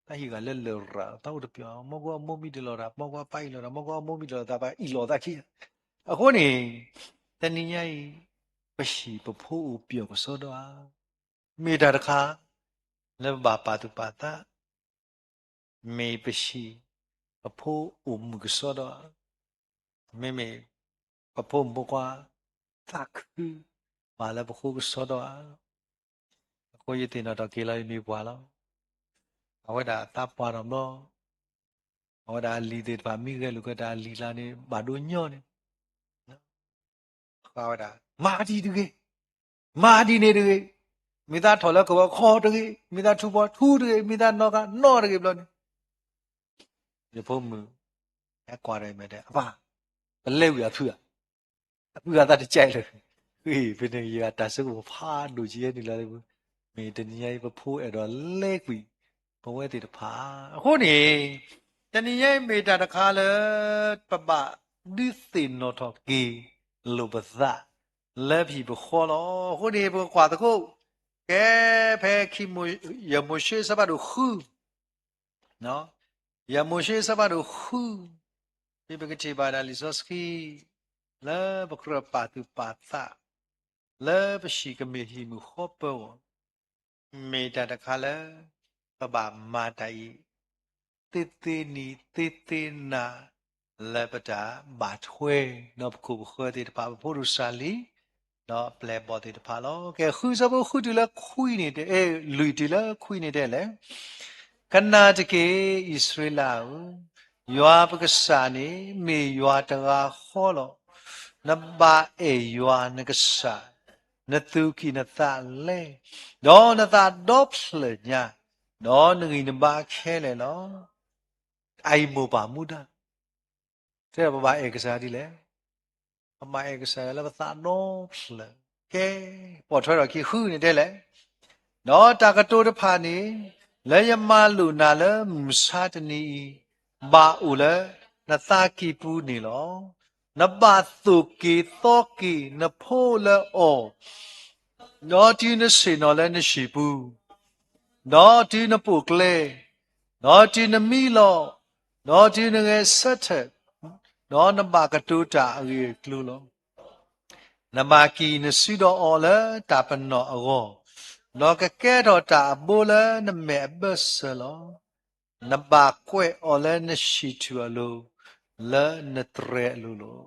တၢ်ဟံၣ်ဂၤလၢလရာ် တၢ်အိၣ်တပျီၢ်, မ့ၢ်ကွၢ်မိၢ်မံတလီၤတၢ်, မ့ၢ်ကွၢ်ပၢ်အံၣ်လီၤတၢ်, မ့ၢ်ကွၢ်မိၢ်မံတလီၤတၢ် ပၢ်အံၣ်လီၤသးခံ. အဃိန့ၣ် တနံၤညါအံၤ ပဟံၣ်ပဖိအိၣ်ပျီၢ်ကစီဒီဧါ, မ့ၢ်တၢ်တခါ လၢပဘၣ်ပာ်သူၣ်ပာ်သး မ့ၢ်ပဟံၣ်ပဖိအိၣ်မုာ်ကစီဒီဧါ, မ့မ့ၢ်ပဖိမုၣ်ဖိခွါ သးခု ပာ်လၢပဃိကစီဒီဧါ. အဃိယသ့ၣ်နီၣ်ထီၣ်က့ၤလီၤ ယမ့ၢ်ပှၤလီၤ. အဝဲဒၣ်အသးပှၢ်ထီၣ်ဘျီ, အဝဲဒၣ်အလံၤသ့ၣ်တဖၣ် မ့ၢ်ဂဲၤလိာ်က့ၤတၢ်အလံၤလၢန့ၣ် ဘၣ်ဒိညီန့ၣ် ဃာ်ဝဲဒၣ် မၤဒ်တဂ့ၤ, မၤဒ်န့ၣ်တဂ့ၤ, မ့ၢ်သးထီၣ်လၢကဝီၤခီတဂ့ၤ, မ့ၢ်သးထူဘီထူတဂ့ၤ, မ့ၢ်သးနီၣ်ကါနီၣ်တဂ့ၤဘျီန့ၣ်, ယဖိမုၣ် ဟဲကွၢ်ဒီးမဲာ်တဲ အပၢ်, ပလဲၤဝံၤအဖုဧါ, အဖုဂၤသးတကဲလၢာ်, ဃ့ ဖဲန့ၣ်ယဂၤတၢ်ဆိကမိၣ်ဖးဒိၣ်ကယဲၢ်န့ၣ်လီၤ. မ့ၢ်တနံၤညါအံၤ ပဖိအဲၣ်ဒိးလဲၤကွံာ် ပဝဲသ့ၣ်တဖၣ်, အဃိန့ၣ် တနံၤညါအံၤမ့ၢ်တၢ်တခါလၢ ပဘၣ်ဒုးသ့ၣ်နီၣ်ထီၣ်က့ၤလိာ်ပသး လၢပဟံၣ်ပဃီလီၤ. အဃိန့ၣ် ပကကွၢ်သကိး ကဲ ဖဲခံ ယမိၤၡ့အဆၢဖးဒိၣ်ဃု, ယမိၤၡ့အဆၢဖးဒိၣ်ဃု, ဖဲပကထံၣ်ဘၣ်ဒၣ်လံာ်စီဆှံ လၢပကြၢးပာ်သူၣ်ပာ်သး လၢပဟံၣ်ကမ့ၢ်ဟံၣ်မုာ်ဃီပၢၤအဂီၢ် မ့ၢ်တၢ်တခါလၢ ပဘၣ်မၤတၢ်အံၤ သ့သ့နံၤသ့သ့နၤ လၢပတၢ်ဘၣ်ထွဲ ဒီးပခိၣ်ပဃၢၤသ့ၣ်တဖၣ် ပဖိဒိၣ်စၢ်လံၤ ဒီးပျဲၢ်ဘီၣ်သ့ၣ်တဖၣ်လီၤ. ကဲ ဃုဆၢဖိဃုတုၤလၢခွံန့ၣ်တဲ အဲ လွံၢ်တုၤလၢခွံန့ၣ်တဲလဲၣ်, ကနၣ်တက့ၢ် အံၣ်စရ့လးဧၢ, ယွၤပကစၢ်န့ၣ် မ့ၢ်ယွၤတဂၤဃီလီၤ. နဘၣ်အဲၣ်ယွၤနကစၢ်, နသူၣ်ကံၢ်နသးလဲ, ဒီးနသးဒီဖျၢၣ်ညါ, ဒီးနဂံၢ်နဘါခဲလၢာ်လီၤ. အအံၤမိၢ်ပၢ်မူဒါ တဲပဘၣ်အဲၣ်ကစၢ်ဒ်လဲၣ်. ပဘၣ်အဲၣ်ကစၢ်ယွၤလၢပသးဒီဖျၢၣ်, ကဲ, ပိာ်ထွဲထီၣ်ခံဃုန့ၣ်တဲလဲၣ်, ဒီးတၢ်ကတိၤတဖၣ်န့ၣ် လၢယမၤလိာ်နၤလၢမုၢ်ဆါတနံၤအံၤ, ဘၣ်အိၣ်လၢနသးကံၢ်ပူၤန့ၣ်လီၤ. နဘၣ်သိၣ်က့ၤသီက့ၤနဖိလၢအီၤ, ဒီးတုၤနဆ့ၣ်နီၤလၢနဟံၣ်ပူၤ, ဒီးတုၤနပိာ်ကျဲ, ဒီးတုၤနမံလီၤ, ဒီးတုၤနဂဲၤဆၢထၢၣ်, ဒီးနဘၣ်ကတိၤတၢ်အဂ့ၢ်အကျိၤလီၤ. နဘၣ်ကံၣ်နစုဒီးအီၤလၢတၢ်ပနီၣ်အဂီၢ်, ဒီးကကဲထီၣ်တၢ်အဘိလၢနမဲာ်အဘၢၣ်စၢၤလီၤ. နဘၣ်ကွဲးအီၤလၢနဆံၣ်ထူၣ်အလိၤ, လၢနတြဲၤအလိၤလီၤ.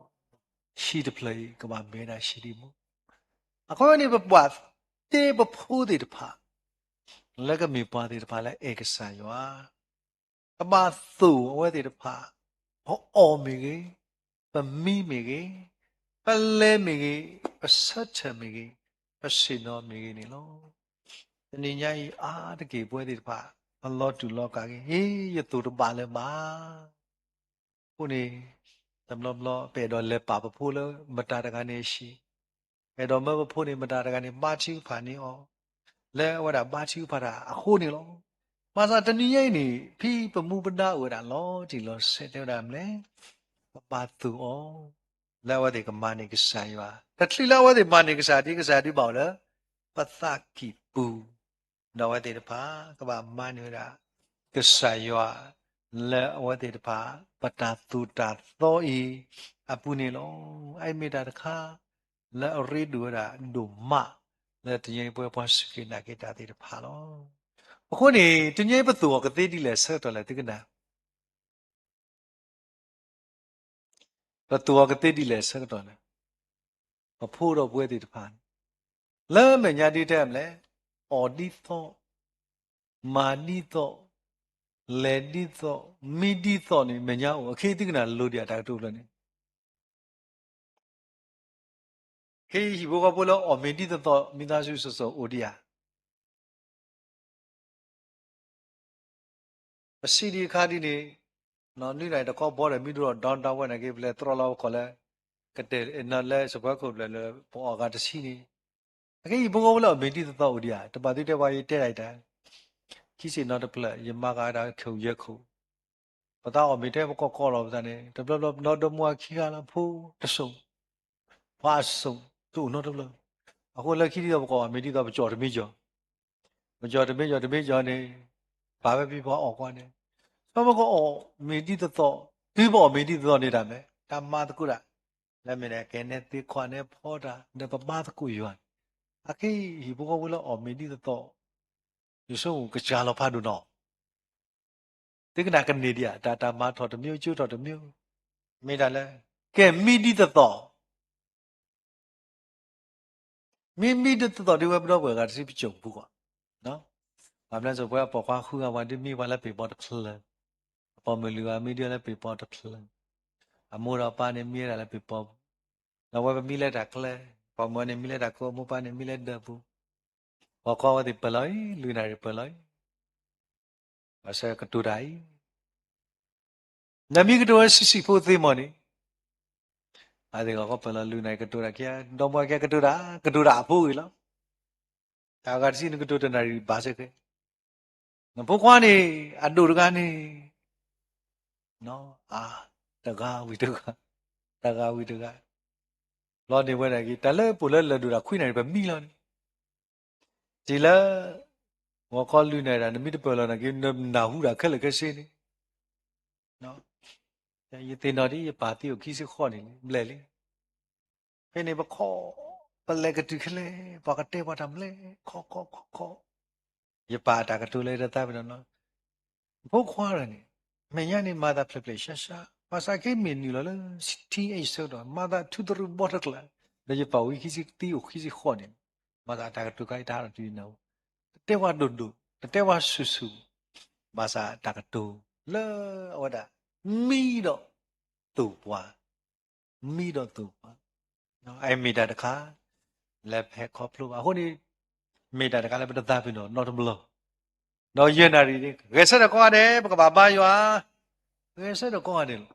ဟံၣ်တဖျၢၣ်အံၤ ကဘၣ်မ့ၢ်ဒၣ်ဟံၣ်ဒံးမူ, အဃိန့ၣ် ပဘၣ်တ့ပဖိသ့ၣ်တဖၣ် လၢကမ့ၢ်ပှၤသ့ၣ်တဖၣ်လၢအဲၣ်ကစၢ်ယွၤ, ကဘၣ်သိၣ်အဝဲသ့ၣ်တဖၣ်, ပအီၣ်မ့ၢ်ဂ့ၤ, ပမံမ့ၢ်ဂ့ၤ, ပလဲၤမ့ၢ်ဂ့ၤ, ပဆၢထၢၣ်မ့ၢ်ဂ့ၤ, ပဆ့ၣ်နီၤမ့ၢ်ဂ့ၤန့ၣ်လီၤ. တနံၤညါအံၤအါတက့ၢ်ပဝဲသ့ၣ်တဖၣ် ပလီၤတူာ်လီၤကာ်က့ၤ, ဟ့ ယသိၣ်တဘၣ်လၢၤဘၣ်. အဃိန့ၣ် တဘျီဘျီ ပအဲၣ်ဒိးလဲၤပာ်ပဖိလၢမတၤတဂၤန့ၣ်အဟံၣ်, အဲၣ်ဒိးမၢပဖိန့ၣ် မတၤတဂၤန့ၣ် ဘါထုကဖၣ်န့ၢ်အီၤ, လၢအဝဲဒၣ်ဘါထုကဖၣ်တၢ်အဃိန့ၣ်လီၤ. ဘၣ်ဆၣ်တနံၤညါအံၤန့ၣ် ဖံပမူပဒါအိၣ်ဝဲဒၣ်လီၤတံၢ်လီၤဆဲး တဲဝဲဒၣ်မနုၤလဲၣ်, ပဘၣ်သိၣ်အီၤ လၢအဝဲသ့ၣ်ကမၤန့ၢ်ကစၢ်ယွၤ, တချုးလၢအဝဲသ့ၣ်မၤန့ၢ်ကစၢ်ဒ် ကစၢ်ဒုးဘၣ်အိၣ်လၢ ပသးကံၢ်ပူၤ, ဒီးအဝဲသ့ၣ်တဖၣ် ကဘၣ်မၤန့ၢ်ဝဲဒၣ် ကစၢ်ယွၤ လၢအဝဲသ့ၣ်တဖၣ် ပတၢ်သိၣ်တၢ်သီအံၤအပူၤန့ၣ်လီၤ. အအံၤမ့ၢ်တၢ်တခါ လၢအရ့ဒိၣ်ဝဲဒၣ်ဒိၣ်မး လၢတနံၤအံၤပဝဲပှၤစူၢ်က့ၤနာ်က့ၤတၢ်သ့ၣ်တဖၣ်လီၤ. အဃိန့ၣ် တနံၤအံၤပသူၣ်အီၤကသ့ဒ်လဲၣ်အဆၢကတီၢ်လဲၣ် သုကနၣ် ပသူၣ်အီၤကသ့ဒ်လဲၣ်အဆၢကတီၢ်လဲၣ်. ပဖိဒီးပဝဲသ့ၣ်တဖၣ်န့ၣ် လၢမဲာ်ညါဒ်တဲမလဲၣ်, အီၣ်ဒ်သိး, မၤဒ်သိး, လဲၤဒ်သိး, မံဒ်သိးန့ၣ် မဲာ်ညါအိၣ်, အခဲအံၤသုကနၣ်လိၤဒံးဧါ တၢ်ကတိၤဖျၢၣ်န့ၣ် ခဲအံၤဟံၣ်ဖိဃီဖိလၢအီၣ်မ့ၤဒ်သိးသိး မိသားစုစိၤစိၤအိၣ်ဒံးဧါ. ပစံးဒံးအခါဒ်န့ၣ်, နွံနံၣ်တခီဘီဒီးမံဒိၣ်ဒီး ဒီဒီဝဲန့ၣ်က့ၤ ပလဲၤတြီလီၤပခီၣ်လၢ ကတဲာ်နၤလၢစပွဲခိၣ်ဖျၢၣ်လၢပအီၣ်ဂၤတဆံန့ၣ်, အခဲအံၤဟံၣ်ဖိဃီဖိလၢအီၣ်မ့ၤဒ်သိးသိးအိၣ်ဒံးဧါ. တဘၣ်သုတဲပှၤယတဲဒ်အံၤတၢ်, ခံဆ့ၣ်နီၤတဖျၢၣ် ယမါဂၤဒၣ်ခိၣ်ယဲၢ်ခိၣ် ပသးအီၣ်မ့ၤထဲပကီၢ်ကီၢ်လီၤပသးန့ၣ် တဘျီဘျီ ပဒီဒီမါခံဂၤလၢဖိတစိၤ, ပှၤအစိၤ တအိၣ်နီတဘျီ. အဃိလၢခံဒ်သိးပကအီၣ်မ့ၤဒ်သိး ပကၠီၣ်တမ့ၢ်ကၠီၣ်, ပကၠီၣ်တမ့ၢ်ကၠီၣ် တမ့ၢ်ကၠီၣ်န့ၣ် ပာ်ဝဲဖဲပှၤအီၣ်ကွၢ်န့ၣ်, စီၤပကအီၣ်မ့ၤဒ်သိးသိး, တုၤပအီၣ်မ့ၤဒ်သိးသိးန့ၣ်တၢ်မ့ၢ် တၢ်မၤသကိးတၢ်, လၢမ့ၢ်ဒၣ်ကဲနဲသ့ခွါနဲဖီတၢ် ဒီးပဘါသကိးယွၤန့ၣ်, အခဲအံၤဟံၣ်ဖိဃီဖိလၢအီၣ်မ့ၤဒ်သိးသိး ယဆိကမိၣ်ကစှၤလီၤဖးဒိၣ်နီၤ. သုကနၣ်ကန့ၢ်ဒံးဧါ, တၢ် တၢ်မၤထီၣ်တမံၤ ကၠိထီၣ်တမံၤ, မ့ၢ်တၢ်လၢ ကဲမံဒ်သိးသိး, မ့ၢ်မံဒ်သိးသိးဒ်ဝဲပဒီပုၢ်ဝဲၢ်ဂၤတဆံပစိာ်ပူၤကီး, ဘၣ်မနုၤစိၤပဝဲအပိာ်ခွါဃုဂၤ ပှၤဒုးမံပှၤလၢပ့ၤပီတဖျၢၣ်, အပိာ်မုၣ်လွံၢ်ဂၤမံဒ်ဝဲလၢပ့ၤပီတဖျၢၣ်, အမိၢ်ဒီးအပၢ်န့ၣ်မံဝဲဒၣ်လၢပ့ၤပီ, ဒီးဝဲပမံလၢတၢ်ကျဲ, ပိာ်မုၣ်န့ၣ်မံလၢတၢ်ကိး အမိၢ်ပၢ်န့ၣ်မံလၢဒၢးပူၤ, ဂီၤခီအဝဲသ့ၣ်ပၢၢ်လီၤအံၤ လွံၢ်နၣ်ရံၣ်ပၢၢ်လီၤအံၤ, ဘၣ်ဆၣ်ကတိၤတၢ်အံၤ နမ့ၢ်ကတိၤဝဲဆံးဆံးဖိသ့မီၢ်န့ၣ်, အဝဲသ့ၣ်ဂီၤခီပၢၢ်လီၤလွံၢ်နၣ်ရံၣ်ကတိၤတၢ်ခံ, ဒီမါဝၤခံဂၤကတိၤတၢ်, ကတိၤတၢ်အဖိဂ့ၤလီၤ. တၢ်ဂၤတဆံနကတိၤတနၣ်ရံၣ်ဘၣ်စ့ၢ်ကီး, နဖိခွါန့ၣ် အဒိၣ်တဂၤန့ၣ်, အါ, တဂၤဝံၤတဂၤ, တဂၤဝံၤတဂၤ, လီၤန့ၢ်ဝဲဒၣ်က့ၤ တၢ်လၢပအိၣ်လၢလၢၢ်ဒိၣ်တၢ်ခွံနၣ်ရံၣ်ပမံလီၤန့ၣ်, တုၤလၢ ဂီၤခီလွံၢ်နၣ်ရံၣ်ဒၣ် နမ့ၢ်တပၢၢ်လီၤနာ်က့ၤ နနၢ်ဟူတၢ်ခဲလၢာ်ခဲဆ့န့ၣ်, ယသ့ၣ်နီၣ်ဒ်ယပၢ်သံအိၣ်ခံဆံဃိးနံၣ်လံ ဘျဲၣ်လံ. ဖဲန့ၣ်ပခီ, ပလဲၤကတုၤခဲလၢာ် ပှၤကတဲပှၤတၢ်မလဲၣ် ခီခီခီခီ, ယပၢ်အတၢ်ကတိၤလၢတသးပ့ၤနီၣ်နီၤ, ဖိခွါတဂၤန့ၣ် မဲာ်ညါန့ၣ် မၤသးဖျဲးဖျဲးရှါရှါ, ဘၣ်ဆၣ်ခဲအံၤမ့ၢ်နုာ်လီၤလၢ teen age ဆၢကတီၢ် မၤသးထူသရူးဘီထၢကျၢၤ, ဒီးယပၢ်အိၣ်ဝဲခံဆံ သံအိၣ်ခံဆံဃိးနံၣ်, မၤသးတၢ်ကတိၤခါအံၤတဟးထီၣ်တုၤယနၢ်ဟူ, တတဲပှၤဒိၣ်ဒိၣ်, တတဲပှၤဆူၣ်ဆူၣ်, ဘၣ်ဆၣ်တၢ်ကတိၤလၢအဝဲဒၣ် မံဒီးသိၣ်ပှၤ, မံဒီးသိၣ်ပှၤ, အမ့ၢ်တၢ်တခါ လၢပဟဲခီဖျိဘၣ်. အဃိန့ၣ် မ့ၢ်တၢ်တခါလၢပတသးပ့ၤနီၣ်နီတဘျီ, ဒီးယဲၢ်နၣ်ရံၣ်န့ၣ် ဂဲၤဆၢထၢၣ်ကိးဂၤဒဲး ပကဘၣ်ဘါယွၤ, ဂဲၤဆၢထၢၣ်ကိးဂၤဒဲးလီၤ.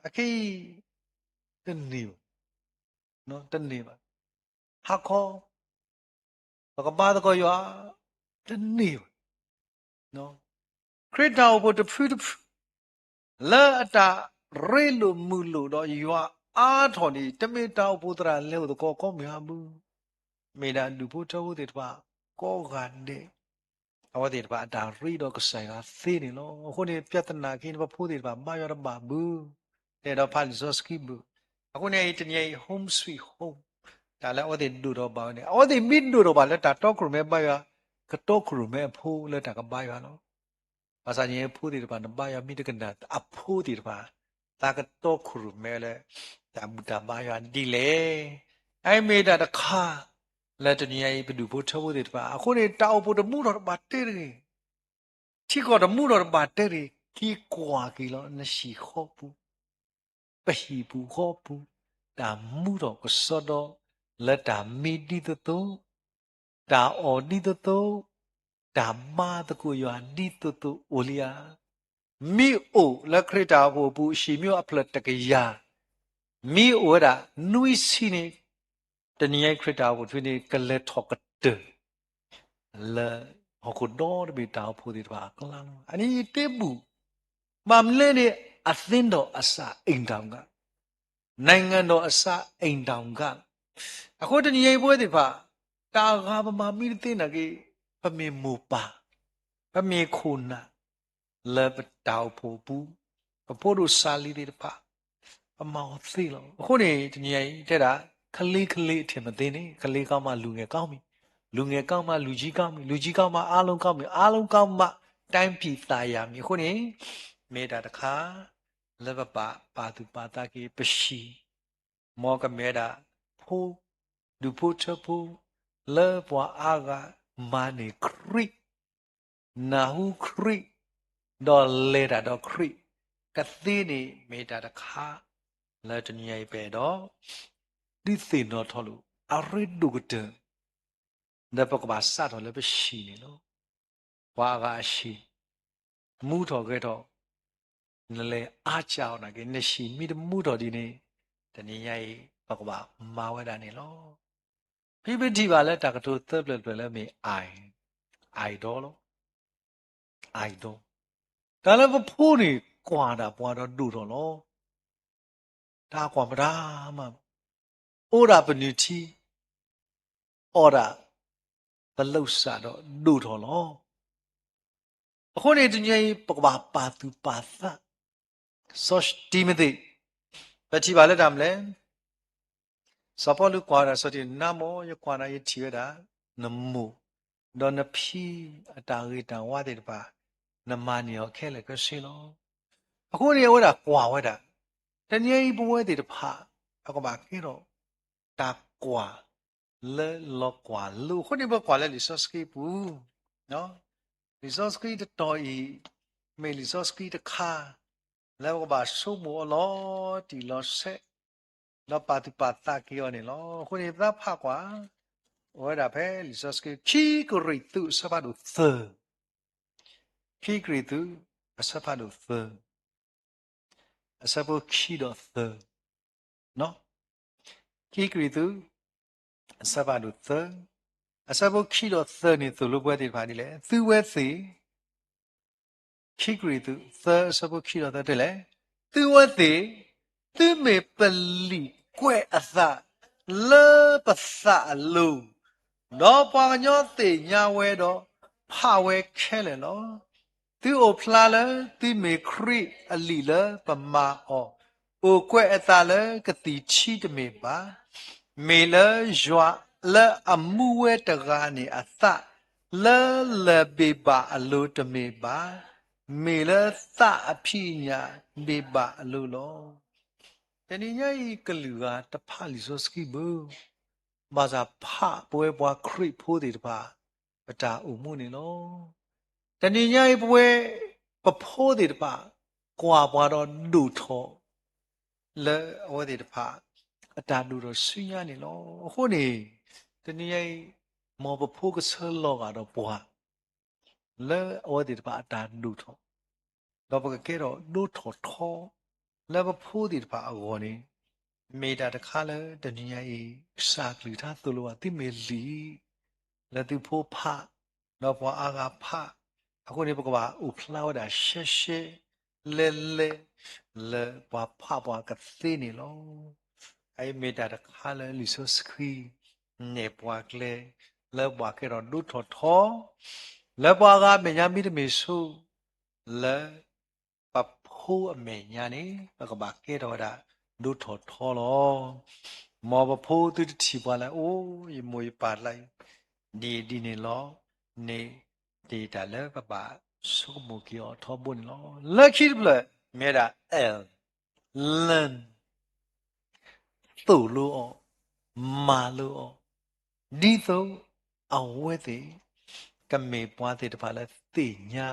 အခဲအံၤ တန့ၢ်ဘၣ်, တန့ၢ်ဘၣ်, ဟါခီ ပကဘါသကိးယွၤ တန့ၢ်ဘၣ်. ခရံာ်တၢ်အိၣ်ဖှိၣ်တဖုတဖု လၢအတၢ်ရ့လိာ်မုာ်လိာ်ဒီးယွၤအါထီၣ်န့ၣ် တမ့ၢ်တၢ်အိၣ်ဖှိၣ်သရၣ်လဲၤအိၣ်သကိးကိးမုၢ်ဟါဘၣ်, မ့ၢ်ဒၣ်ဒူၣ်ဖိထၢဖိသ့ၣ်တဖၣ်ကိးဂၤဒဲး အဝဲသ့ၣ်တဖၣ်အတၢ်ရ့ဒီးကစၢ်ယွၤသ့န့ၣ်လီၤ. အဃိန့ၣ် ပြဿနာ ခဲအံၤန့ၣ် ပဖိသ့ၣ်တဖၣ်ဘါယွၤတဘၣ်ဘၣ်, တဲဒီးဖးလံာ်စီဆှံဘၣ်. အဃိန့ၣ် တနံၤအံၤ home sweet home တၢ်လၢအဝဲသ့ၣ်ဒိၣ်ထီၣ်ဘၣ်ဝဲန့ၣ် အဝဲသ့ၣ်မ့ၢ်ဒိၣ်ထီၣ်ဘၣ်လၢတၢ်တီခိၣ်ရိၣ်မဲဘါယွၤ, ကတီခိၣ်ရိၣ်မဲအဖိလၢတၢ်ကဘါယွၤလီၤ. ဘၣ်ဆၣ်န့ၣ် ဖိသ့ၣ်တဖၣ် နဘါယွၤမ့ၢ်တကနၣ်အဖိသ့ၣ်တဖၣ် သးကတီခိၣ်ရိၣ်မဲလၢ တၢ်ဘူၣ်တၢ်ဘါယွၤဒ်လဲၣ်. အမ့ၢ်တၢ်တခါ လၢတနံၤအံၤ ပဒူၣ်ဖိထၢဖိသ့ၣ်တဖၣ် အဃိန့ၣ် တၢ်အိၣ်ဖှိၣ်တမူထီၣ်တဘၣ်တဲတဂ့ၤ, ထံကီၢ်တမူထီၣ်တဘၣ်တဲတဂ့ၤ, က့ၤကွၢ်က့ၤလီၤ နဟံၣ်ဃီပူၤ ပဟံၣ်ပူၤဃီပူၤ တၢ်မူထီၣ်ကစီဒီ လၢတၢ်မံဒ်သိးသိး, တၢ်အီၣ်ဒ်သိးသိး, တၢ်ဘါသကိးယွၤဒ်သိးသိးအိၣ်လံဧါ. မ့ၢ်အိၣ်လၢခရံာ်တၢ်အိၣ်ဖှိၣ်အပူၤ ဟံၣ်မ့ၢ်အိၣ်အဖျၢၣ်တကယၤ, မ့ၢ်အိၣ်ဝဲဒၣ်နွံဆံန့ၣ်, တနံၤအံၤခရံာ်တၢ်အိၣ်ဖှိၣ်တဖုန့ၣ် ကလဲၤထီၣ်ကတၢၢ် လၢဟီၣ်ခိၣ်ဒီတဘ့ၣ်တၢ်အိၣ်ဖှိၣ်သ့ၣ်တဖၣ်အကျါလီၤ. အန့ၣ်ယတဲဘူၣ်, ဘၣ်မနုၤလဲၣ်န့ၣ် အသင်းတော်အစည်း အိမ်ထောင်က နိုင်ငံတော်အစည်း အိမ်ထောင်က အဃိတနံၤအံၤပဝဲသ့ၣ်တဖၣ် တၢ်အဂၤပမၤမံတသ့နာ်က့, ပမ့ၢ်မိၢ်ပၢ်, ပမ့ၢ်ခိၣ်နၢ်, လၢပတၢ်အိၣ်ဖှိၣ်အပူၤ, ပဖိဒိၣ်စၤလံၤသ့ၣ်တဖၣ်, ပမၤအီၤသ့လီၤ. အဃိန့ၣ် တနံၤအံၤတဲဒၣ် ကလေးကလေး အထင်မသေးန့ၣ်, ကလေးကမ လူငယ်ကောင်းပြီ, လူငယ်ကောင်းမှ လူကြီးကောင်းပြီ, လူကြီးကောင်းမှ အားလုံးကောင်းပြီ, အားလုံးကောင်းမှ တိုင်းပြည်သာယာမည်. အဃိန့ၣ် မ့ၢ်တၢ်တခါ လၢပဘၣ်ပာ်သူၣ်ပာ်သးက့ၤပဟံၣ်, မ်ကမ့ၢ်ဝဲဒၣ်ဖိ, ဒူၣ်ဖိထၢဖိ, လၢပှၤအါဂၤမၤန့ၢ်ခရံာ်, နၢ်ဟူခရံာ်, ဒီးလဲၤတၢ်ဒီးခရံာ်ကသ့န့ၣ် မ့ၢ်တၢ်တခါ လၢတနံၤအံၤပအဲၣ်ဒိး ဒုးသ့ၣ်နီၣ်ထီၣ်လိာ် အရ့ဒိၣ်ကတၢၢ် လၢပကဘၣ်စးထီၣ်လၢပဟံၣ်န့ၣ်လီၤ. ပှၤအါဂၤအဟံၣ် မူထီၣ်ဂဲၤထီၣ်, နလဲၤအါစှၤအီၤနာ်က့, နဟံၣ်မ့ၢ်တမူထီၣ်ဒ်န့ၣ်, တနံၤညါအံၤ ပကဘၣ်မၤဝဲဒၣ်န့ၣ်လီၤ. ဖဲပထံၣ်ဘၣ်လၢတၢ်ကတိၤသၢပျၢၤတဖျၢၣ်လၢမ့ၢ် I, I ဒီလီၤ. I ဒီ, တၢ်လၢပဖိန့ၣ် ကွၢ်ဒၣ်ပှၤဒီးဒိၣ်ထီၣ်လီၤ. တၢ်ကွၢ်မတၤမး, အိၣ်ဒၣ်ပနုၢ်ထံ, အီၣ်ဒၣ်ပလိာ်စၢ်ဒီးဒိၣ်ထီၣ်လီၤ. အဃိန့ၣ် တနံၤအံၤ ပကဘၣ်ပာ်သူၣ်ပာ်သး, စီၤတံၤမသ့း, ပထံၣ်ဘၣ်လၢတၢ်မနုၤလဲၣ်, စီၤပီလူးကွၢ်ဝဲဒၣ်စီၤတံၤ, နမ့ၢ်ယကွၢ်နၤ ယထံၣ်ဝဲဒၣ် နမိၢ်, ဒီးနဖံအတၢ်ဂ့ၤတၢ်ဝါသ့ၣ်တဖၣ်, နမၤန့ၢ်အီၤခဲလၢာ်ခဲဆ့လီၤ. အဃိန့ၣ် အဝဲဒၣ်ကွၢ်ဝဲဒၣ်, တနံၤအံၤပဝဲသ့ၣ်တဖၣ် ပကဘၣ်ကဲထီၣ် တၢ်ကွၢ်လၢလီၤကွၢ်လိၤ. အဃိန့ၣ် ပကွၢ်လၢလံာ်စီဆှံပူၤ, လံာ်စီဆှံတတီၤအံၤ မ့ၢ်လံာ်စီဆှံတခါ လၢပကဘၣ်ဆိကမိၣ်အီၤလီၤတံၢ်လီၤဆဲး, ဒီးပာ်သူၣ်ပာ်သးက့ၤအီၤန့ၣ်လီၤ. အဃိန့ၣ် ပသးဖးကွၢ်, အိၣ်ဝဲဒၣ်ဖဲလံာ်စီဆှံ ခံကရံၣ်သူး အဆၢဖးဒိၣ်သၢ, ခံကရံၣ်သူး အဆၢဖးဒိၣ်သၢ အဆၢဖိခံဒီးသၢ, ခံကရံၣ်သူး အဆၢဖးဒိၣ်သၢ, အဆၢဖိခံဒီးသၢန့ၣ် သိၣ်လိပဝဲသ့ၣ်တဖၣ်ဒ်လဲၣ်. သုဝဲသ့ၣ်, ခံကရံၣ်သူး သၢ အဆၢဖိခံဒီးသၢတဲလဲၣ်, သုဝဲသ့ၣ်, သုမ့ၢ်ပလံာ်ကွဲးအသးလၢပသးအလိၤ, ဒီးပှၤကညီသ့ၣ်ညါဝဲဒီး ဖးဝဲခဲလၢာ်လီၤ. သုအိၣ်ဖျါလၢသုမ့ၢ်ခရံာ်အလံာ်လၢပမၤအီၤ, အိၣ်ကွဲးအသးလၢကသံၣ်ထံတမ့ၢ်ဘၣ်, မ့ၢ်လၢယွၤလၢအမူဝဲတဂၤန့ၣ်အသး, လၢလၢၢ်ဘ့ၣ်ဘၣ်အလိၤတမ့ၢ်ဘၣ်, မ့ၢ်လၢသးအဖံးအညၣ်ဘ့ၣ်ဘၣ်အလိၤလီၤ. တနံၤညါအံၤကလုာ်ဂၤတဖးလံာ်စီဆှံဘၣ်, ဘၣ်ဆၣ်ဖးပဝဲပှၤခရံာ်ဖိသ့ၣ်တဖၣ် ပတၢ်အိၣ်မူန့ၣ်လီၤ. တနံၤညါအံၤပဝဲ ပဖိသ့ၣ်တဖၣ် ကွၢ်ပှၤဒီးဒိၣ်ထီၣ် လၢအဝဲသ့ၣ်တဖၣ် အတၢ်ဒိၣ်ထီၣ်ဆူညါန့ၣ်လီၤ. အဃိန့ၣ် တနံၤညါအံၤ မ်ပဖိကဆၢလီၤဂာ်ဒီးပှၤ လၢအဝဲသ့ၣ်တဖၣ်အတၢ်ဒိၣ်ထီၣ် ဒီးပကကဲထီၣ်ဒိၣ်ထီၣ်ထီ လၢပဖိသ့ၣ်တဖၣ်အဂီၢ်န့ၣ် မ့ၢ်တၢ်တခါလၢတနံၤညါအံၤ ကစၢ်အကလုၢ်ကထါသိၣ်လိဘၣ်သုမ့ၢ်လံာ် လၢသုဖိဖး ဒီးပှၤအါဂၤဖး, အဃိန့ၣ် ပကဘၣ်အိၣ်ဖျါဝဲဒၣ်ရှဲရှဲ လဲၤလဲၤ လၢပှၤဖးပှၤကသ့န့ၣ်လီၤ. အအံၤမ့ၢ်တၢ်တခါလၢလံာ်စီဆှံ နဲၣ်ပှၤကျဲ လၢပှၤကဲထီၣ်ဒိၣ်ထီၣ်ထီ, လၢပှၤအါဂၤအမဲာ်ညါမ့တမ့ၢ်ဆိ လၢပဖိအမဲာ်ညါန့ၣ် ပကဘၣ်ကဲထီၣ်ဝဲဒၣ်ဒိၣ်ထီၣ်ထီလီၤ. မ်ပဖိသုတထံၣ်ပှၤလၢ အိၣ် ယမိၢ်ယပၢ်လၢ ဒ်အံၤဒ်န့ၣ်လီၤန့ၣ် ဒ်တၢ်လၢပဘၣ်ဆိကမိၣ်က့ၤအီၤထီဘိန့ၣ်လီၤ. လၢခံတဖျၢၣ် မ့ၢ်ဝဲဒၣ် L, learn, သိၣ်လိအီၤ, မၤလိအီၤ, ဒ်သိးအဝဲသ့ၣ် ကမ့ၢ်ပှၤသ့ၣ်တဖၣ်လၢသ့ၣ်ညါ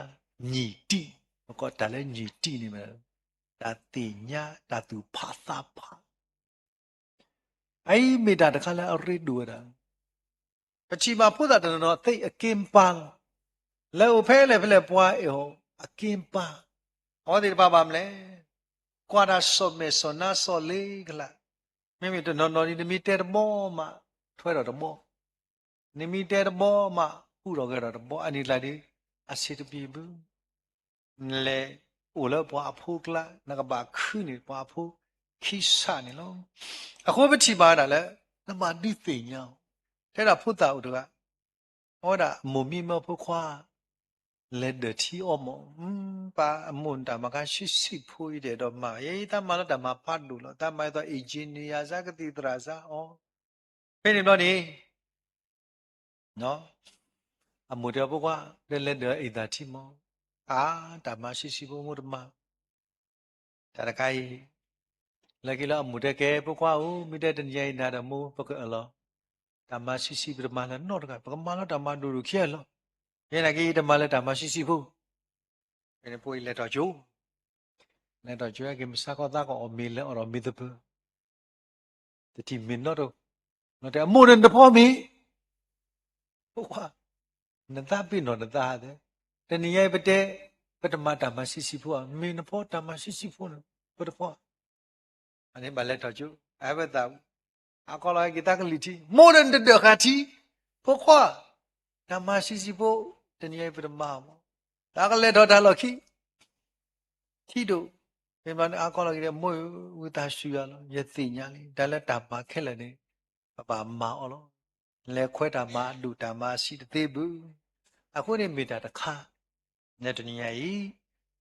ညီၣ်တံၢ်, ပကိးတၢ်လၢညီၣ်တံၢ်န့ၣ်မ့ၢ် တၢ်သ့ၣ်ညါ တၢ်သူၣ်ဖးသးဖး အအံၤမ့ၢ်တၢ်တခါလၢအရ့ဒိၣ်ဝဲဒၣ်, ပထံၣ်ဘၣ်ဖိသၣ်တနီၤနီၤသ့ၣ်အက့ၢ်ပာ်လီၤ, လၢအိၣ်ဖဲလဲၣ်ဖဲလဲၣ်ပှၤအဲၣ်အီၤအက့ၢ်ပာ်, အဝဲသ့ၣ်တဖၣ်ဘၣ်မနုၤလဲၣ်, ကွၢ်တၢ်စီၣ်မဲာ်စီၣ်နါစီၣ်လ့ကလး, မ့မ့ၢ်တနီၤနီၤန့ၣ် နမ့ၢ်တဲတဘီမး ထွဲထီၣ်တဘီ, နမ့ၢ်တဲတဘီမး ဟူးထီၣ်ဂဲၤထီၣ်တဘီ, အန့ၣ်ကျါဒီး အဆံးတပျံၤဘၣ် နလဲၤအိၣ်လၢပှၤအဖိကျါ နကဘၣ်ခုန့ၢ်ပှၤအဖိခံစးန့ၣ်လီၤ. အဃိပထံၣ်ဘၣ်ဝဲဒၣ်လၢ နဘၣ်ဒုးသ့ၣ်ညါအီၤ, ထဲဒၣ်ဖိသၣ်အိၣ်တဂၤ, အဝဲဒၣ်အမိၢ်မံမၢဖိခွါ လဲၤဒၢၣ်ထံအီမီၢ်, ပၢ်အမိၢ်န့ၣ်တၢ်မၤခါဆံးဆံးဖိအံၤဒီးမၤ, ယဲယတၢ်မၤလၢတၢ်မၤဖးဒိၣ်လီၤ, တၢ်မၤအသိး engineer စါ ကသံၣ်သရၣ်စါအီၤ, ဖဲန့ၣ်ဘျီန့ၣ် အမိၢ်တဲအီၤဖိခွါ ဒ်လဲၣ်ဒၢးအံသၣ်ထံမီၢ်, အါ တၢ်မၤဆံးဆံးဖိမိၢ်တမၤ, တၢ်တခါအံၤ လၢခံလၢအမိၢ်တဲကဲဖိခွါဧၢ, မ့ၢ်တဲတနံၤညါအံၤနၤဒီးမိၢ် ပကအၢၣ်လီၤ, တၢ်မၤဆံးဆံးပတမၤလၢၤနီတဂၤ, ပကမၤလီၤတၢ်မၤဒိၣ်ဒိၣ်ခံဂၤလီၤ, ယဲနာ်က့တမၤလၢၤတၢ်မၤဆံးဆံးဖိ, ဖဲန့ၣ်ဖိအံၤလဲၤထီၣ်ကၠိ လဲၤထီၣ်ကၠိက့ၤ မုၢ်ဆါခီသးကီၢ်အီၣ်မ့ၤလဲၤအီၣ်ဒီးမ့ၤသပၢၤ, တထံၣ်မ့ၤနီတဂၤ, နတဲအမိၢ်န့ၣ်နတဖီမ့ၤ, ဖိခွါ, နသးပ့ၤနီၣ်နသးဟးသ့, တနံၤညါအံၤပတဲ, ပတမၤတၢ်မၤဆံးဆံးဖိဧါ, မ့ၢ်နဖီတၢ်မၤဆံးဆံးဖိန့ၣ် ပတဖီ အန့ၣ်ဘၣ်လဲၤထီၣ်ကၠိ, အဝဲသး, အကီလီၤက့ၤသးကလံၤထံ, မိၢ်ဒီးနတဒၢးဃာ်ထံ, ဖိခွါ, တၢ်မၤဆံးဆံးဖိ, တနံၤညါအံၤပတမၤမီၢ်, တၢ်ကလဲၤထီၣ်တၢ်လီၢ်ခံ, ထံဒိၣ်, မ့ၢ်ဘျီန့ၣ်အကီလီၤက့ၤဒီး မိၢ်ဧၢ, ဝံသးစူၤယၤလီၤ, ယသ့ၣ်ညါလံ, တၢ်လၢတၢ်မၤခဲလၢာ်န့ၣ် ပဘၣ်မၤအီၤလီၤ, လဲၤခွဲးတၢ်မၤအဒိၣ်တၢ်မၤအဆံးတသ့ဘၣ်, အဃိန့ၣ်မ့ၢ်တၢ်တခါ လၢတနံၤညါအံၤ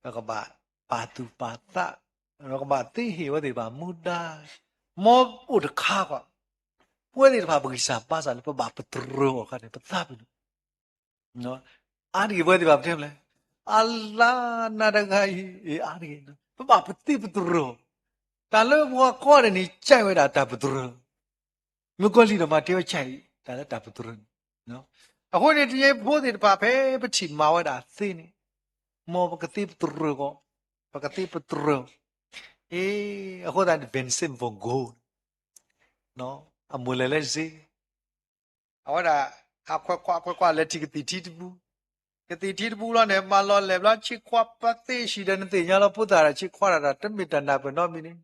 ပကဘၣ်ပာ်သူၣ်ပာ်သး, ပကဘၣ်သ့ဟ့ၣ်ဝဲသ့ၣ်တဖၣ်မူဒါ, မ်အိၣ်တခါဃီ, ပဝဲသ့ၣ်တဖၣ်ပဂံၢ်စၢ်ဘါစၢ်လၢပဘၣ်ပတြၢၤအီၤအခါန့ၣ် ပသးပ့ၤနီၣ်, အါတက့ၢ်ပဝဲသ့ၣ်တဖၣ်ပတဲမလဲၣ်, အလါနၤတဂၤအံၤ အါတက့ၢ်, ပဘၣ်ပသ့ပတြၢၤအီၤ, တၢ်လၢပှၤကိးဂၤဒဲးန့ၣ် ကၠဲးဝဲဒၣ်တၢ်ပတြၢၤ မုၣ်ကီၤလံၢ်ဒီးမၤတ့ၢ်ဝဲကၠဲးအံၤ တၢ်လၢတၢ်ပတြၢၤန့ၣ်, အဃိန့ၣ် တနံၤအံၤဖိသ့ၣ်တဖၣ်ဖဲပထံၣ်မၤဝဲဒၣ်သ့န့ၣ်, မ်ပကသ့ပတြၢၤအီၤ, ပကသ့ပတြၢၤ, အ့ အဃိသတးန့ၣ် Vincent van Gogh အမိၢ်လဲၤလၢစ့ အဝဲဒၣ် အခွဲးခွါခွဲးခွါလဲၤထံၣ်ကသံၣ်ထံတပူၤ, ကသံၣ်ထံတပူၤလီၤန့ၣ် မၤလီၤလဲၤဘျီ ဆ့ခွါပသ့ၣ်ဆံးဒီးနသ့ၣ်ညါလီၤ ဖိသၣ်ဒီးဆ့ခွါတၢ်တမ့ၢ်တၢ်နၢ်ပၢၢ်နီတမံၤန့ၣ်,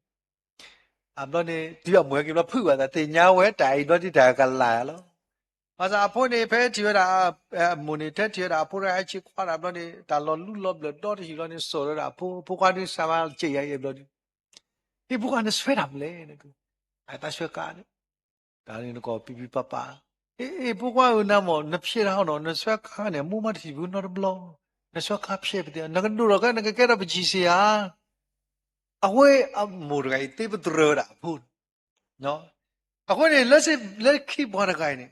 အဘျီန့ၣ် တုၤအမိၢ်ဟဲက့ၤဘျီဖုးဘၣ်သး သ့ၣ်ညါဝဲတၢ်အံၤဘျီဒ်တၢ်ကလၤလီၤ. ဘၣ်ဆၣ်အဖိန့ၣ် ဖဲထံၣ်ဝဲဒၣ် အမိၢ်န့ၣ် ထဲထံၣ်ဝဲဒၣ်အဖိတဂၤဟဲဆ့ခွါတၢ်ဘျီန့ၣ် တၢ်လီၤလူလီၤဘျၢၣ်ဒီတဟံၣ်လီၤန့ၣ် စိာ်ဝဲဒၣ်အဖိ, ဖိခွါဒုးစၢ်မၤစ့ၢ်ယၤအံၤဘျီဒုး, ဟ့ၣ်ဖိခွါနဆွဲတၢ်မနုၤလဲၣ်, အတၢ်ဆွဲကါန့ၣ် တၢ်န့ၣ်နကီၢ်ပံပံပၤပၤ, အ့ အ့ ဖိခွါဧၢ နမ့ၢ်နဖျဲးတၢ်ဟီနီၤ နဆွဲခါန့ၣ် မိၢ်မးတထံၣ်ဘူးနီတဘျီ, နဆွဲခါဖျဲးပသ့ၣ် နကဒိၣ်ထီၣ်ခဲ နကကဲထီၣ်ပစံးစ့ဧါ, အဝဲအမိၢ်တဂၤအံၤသ့ပတြၢၤဝဲဒၣ်အဖိန့ၣ်, အဃိန့ၣ် လၢခံပှၤတဂၤအံၤန့ၣ်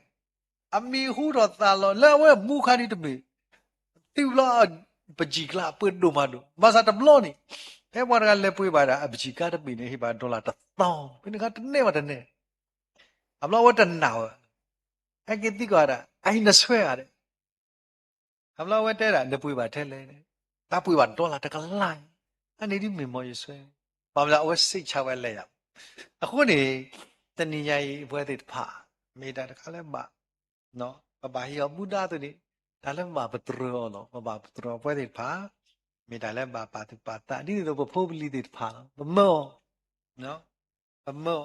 အမံၤဟူထီၣ်သးလီၤ လၢအဝဲအမူခါဒ်တမ့ၢ် သံဘျီ ပစံးကျါအပှ့ၤဒိၣ်မးဒိၣ် ဘၣ်ဆၣ်တဘျီန့ၣ် ဖဲပှၤတဂၤလဲၤပှ့ၤဘၣ်ဒၣ် အပစံးကျါတဘ့ၣ်န့ၣ် ဟ့ၣ်ဘၣ် dollar တသီ, ဖဲန့ၣ်ခါတနဲၣ်ဘၣ်တနဲၣ်, အဘျီအဝဲတနာ်ဝဲ, ဟဲက့ၤသံကွၢ်ဒၣ် အအံၤနဆွဲဧါဒီး အဘျီအဝဲတဲဒၣ် နပှ့ၤဘၣ်ထဲလဲၣ်န့ၣ်, တၢ်ပှ့ၤဘၣ် dollar တကလးန့ၣ်, အန့ၣ်ဒ်မ့ၢ်မ်ယွၤဆှၢ, ဘၣ်မနုၤအဝဲစံးဆၢဝဲလဲၣ်ယၤ. အဃိန့ၣ် တနံၤညါအံၤ ပဝဲသ့ၣ်တဖၣ် မ့ၢ်တၢ်တခါလၢဘၣ် ပဘၣ်ဟ့ၣ်အီၤဘူၣ်ဒါအသိးန့ၣ် တၢ်လၢပဘၣ်ပတြၢၤအီၤလီၤ. ပဘၣ်ပတြၢၤအီၤ ပဝဲသ့ၣ်တဖၣ် မ့ၢ်တၢ်လၢဘၣ်ပာ်သူၣ်ပာ်သး ဒ်သိးပဖိပလံၤသ့ၣ်တဖၣ်လီၤ. ပမၢအီၤ, ပမၢ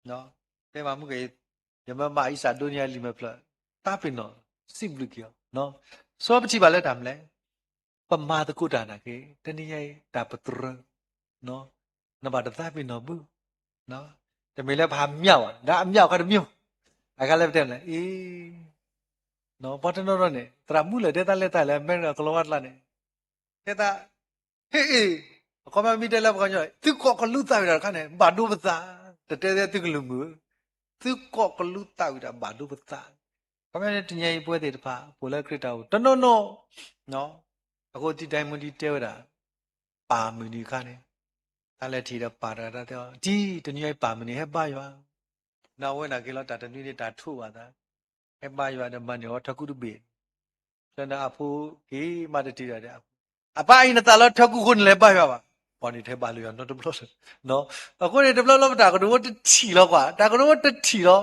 အီၤ, တဲမးမုၢ်က ယမၢမၤအံစၢ်ဒိးန့ၢ်ယလံာ်မဲာ်ဖျၢၣ် သးပ့ၤနီၣ် စံးဘျုးက့ၤအီၤ. စီၤပထံၣ်ဘၣ်လၢတၢ်မနုၤလဲၣ်, ပမၤသကိးတၢ်နာ်က့ တနံၤညါအံၤ တၢ်ပတြၢၤ နဘၣ်တသးပ့ၤနီၣ်ဘၣ်. တမ့ၢ်လၢပဟးမၠးဘၣ် ဒီးအမၠးအခါတမံၤ, အဂၤလၢပတဲလဲၣ်, အ့ ပှၤတနီၤနီၤန့ၣ် သရၣ်မုၣ်လၢာ်တဲသးလဲၤသးလၢအမဲရကၤကလီၤဝါကျါန့ၣ်, တဲသး, ဟ့ၣ်အ့ၣ်, အခီပညီမ့ၢ်တဲလၢပှၤကညီ, သုကိးကလူးသးဝံၤတၢ်တခါန့ၣ် ဘၣ်ဒိပသး, တတဲသ့သုကလုၢ်မုာ်, သုကိးကလူးသးဝံၤတၢ်ဘၣ်ဒိပသး. အခီပညီန့ၣ် တနံၤညါအံၤပဝဲသ့ၣ်တဖၣ် ပအိၣ်လၢခရံာ်တၢ်အိၣ် တနီၤနီၤ, အဃိတံၤဒဲမူဒံးတဲဝဲဒၣ် ပၢ်မုၢ်နံၤအခါန့ၣ်, တၢ်လဲၤထံၣ်ဒီးပၢ်တဂၤတၢ်တဲအီၤ တံၤ တနံၤညါအံၤပၢ်မုၢ်နံၤ ဟဲဘါယွၤ, ဒီးအဝဲန့ၣ်က့ၤလီၤတၢ်တနွံန့ၣ် တၢ်ထိးဘၣ်သး, ဟဲဘါယွၤဒီးမၤန့ၢ်အီၤထၢကူတဘ့ၣ်, ဒီးအဖိက့ၤမၤတတုၤဒီး အပၢ်အံၤနသးလီထၢကူအဃိန့ၣ်လဲၤဘါယွၤဘၣ်, ပှၤန့ၣ်တဟဲဘါလၢယွၤနီတဘျီလၢၤ. အဃိန့ၣ် တဘျီလၢပတၢ်ကတိၤဖိတထံၣ်လီၤကွၢ်, တၢ်ကတိၤဖိတထံၣ်လီၤ,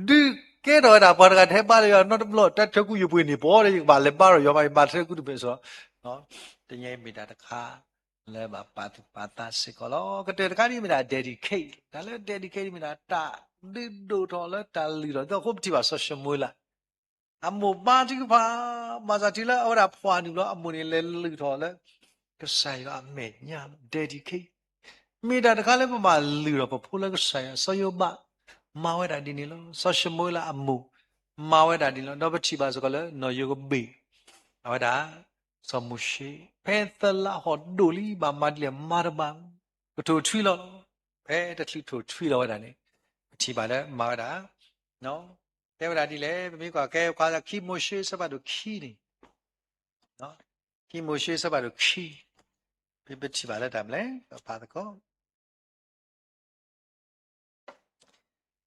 ဒုးကဲထီၣ်ဝဲဒၣ်ပှၤတဂၤတဟဲဘါလၢယွၤနီတဘျီ, တၢ်ထၢကူယပှ့ၤန့ၢ်ပီၤဒီး ယကဘၣ်လဲၤဘါဒီးယွၤမး ယဘၣ်ထၢကူတဘ့ၣ်စ့ၢ်ကီး. တနံၤညါအံၤမ့ၢ်တၢ်တခါ လၢဘၣ်ပာ်သူၣ်ပာ်သးစ့ၢ်ကီးလီၤ. ကတၢၢ်တခါဒ်မ့ၢ်ဒၣ် dedicate, တၢ်လၢ dedicate ဒ်မ့ၢ်ဒၣ် တၢ်ဒုးဒိၣ်ထီၣ်လၢတၢ်လုၢ်ထီၣ်, အဃိပထံၣ်ဘၣ်စီၤၡမူၤအ့လး အမိၢ်ဘါထုကဖၣ်, ဘၣ်ဆၣ်တုၤလၢအဝဲဒၣ်ဖှီၣ်နုာ်ဘျီ အမိၢ်န့ၣ်လဲၤလုၢ်ထီၣ်လၢ ကစၢ်ယွၤအမဲာ်ညါလီၤ. Dedicate မ့ၢ်တၢ်တခါလၢပဘၣ်လုၢ်ထီၣ်ပဖိလၢကစၢ်ယွၤ, စီၤယိၤဘး မၤဝဲဒၣ်ဒ်န့ၣ်လီၤ. စီၤၡမူၤအ့လးအမိၢ် မၤဝဲဒၣ်ဒ်န့ၣ်လီၤ. ဒီးပထံၣ်ဘၣ်စ့ၢ်ကီးလၢနီၢ်ယိၤကဘ့ၣ် အဝဲဒၣ် စီၤမိၤၡ့ ဖဲသလးဟီၣ်ဒိၣ်လံ ဘၣ်မၤဒ်လဲၣ်မၤတဘၣ်, ကထိၣ်ထွံလီၤလီၤ. ဖဲတချုးထိၣ်ထွံလီၤဝဲဒၣ်န့ၣ် ပထံၣ်ဘၣ်လၢမၤဝဲဒၣ် တဲဝဲဒၣ်ဒ်လဲၣ်, ပမ့ၢ်ကွၢ်ကဲ ပှၤလၢခံမိၤၡ့အဆၢဖးဒိၣ်ခံန့ၣ်, ခံမိၤၡ့အဆၢဖးဒိၣ်ခံ, ပထံၣ်ဘၣ်လၢတၢ်မနုၤလဲၣ်, ပဖးသကိး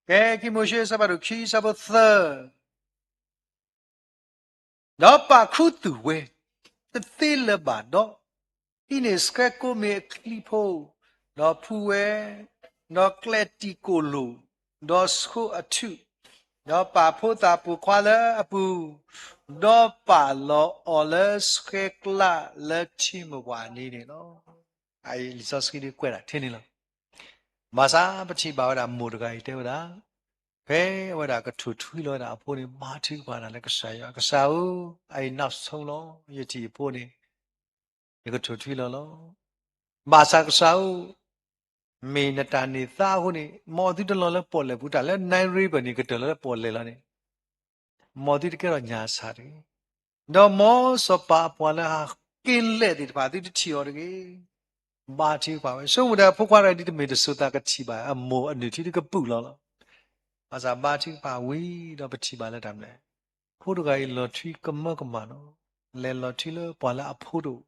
ကဲ ခံမိၤၡ့အဆၢဖးဒိၣ်ခံ အဆၢဖိသၢ ဒီးပာ်ခူသူၣ်ဝဲ တသ့လၢၤဘၣ်ဒီး, ဟံးန့ၢ်ဆှဲကိးမ့ၢ်အချံဖိ, ဒီးဖှူဝဲ, ဒီးကျဲတံာ်ကိၣ်လိၣ်, ဒီးဆိအထူၣ်, ဒီးပာ်ဖိသၣ်ပိာ်ခွါလၢအပူၤ, ဒီးပာ်လီၤအီၤလၢဆှဲကျါလၢထံမိၢ်ပှၢ်အနံၤန့ၣ်လီၤ. အအံၤလံာ်စီဆှံဒ်ကွဲးဒၣ်ထဲန့ၣ်လီၤ. ဘၣ်ဆၣ်ပထံၣ်ဘၣ်ဝဲဒၣ်မိၢ်တဂၤအံၤတဲဝဲဒၣ်, ဖဲအဝဲဒၣ်ကထိၣ်ထွံလီၤဝဲဒၣ်အဖိန့ၣ် ဘါထုကဖၣ်နၤလၢကစၢ်ယွၤ, ကစၢ်ဧၢ, အအံၤနီၢ်ဆိလီၤ, ယထံၣ်ယဖိန့ၣ် ယကထိၣ်ထွံလီၤလီၤ. ဘၣ်ဆၣ်ကစၢ်ဧၢ, မ့ၢ်နတၢ်န့ၢ်သါအဃိန့ၣ် မ်သုတလီၤလၢပီၣ်လဲၣ်ပူၤ, တၢ်လၢနဲရံဘၢၣ်န့ၣ် ကတၢၢ်လီၤလၢပီၣ်လဲၣ်လီၤန့ၣ် မ်သုတကဲထီၣ်ညၣ်ဆၣ်တဂ့ၤ. ဒီးမ်စီၤပၤအပှၤလၢဟးက့ၤလဲၣ်သ့ၣ်တဖၣ် သုတထံၣ်အီၤတဂ့ၤ. ဘါထုကဖၣ်ဝဲ, ဆိကမိၣ်ဒီးအဖိခွါတဂၤအံၤ ဒ်တမ့ၢ်တစိၤသးကထံၣ်ဘၣ် အမိၢ်အနုၢ်ထံတကပုာ်လီၤလီၤ. ဘၣ်ဆၣ်ဘါထုကဖၣ်ဝံၤဒီးပထံၣ်ဘၣ်လၢတၢ်မနုၤလဲၣ်, ဖိတဂၤအံၤလီၤထွံကမၢကမၣ်လီၤ. လဲၤလီၤထွံလၢပှၤလၢအဖိတအိၣ်,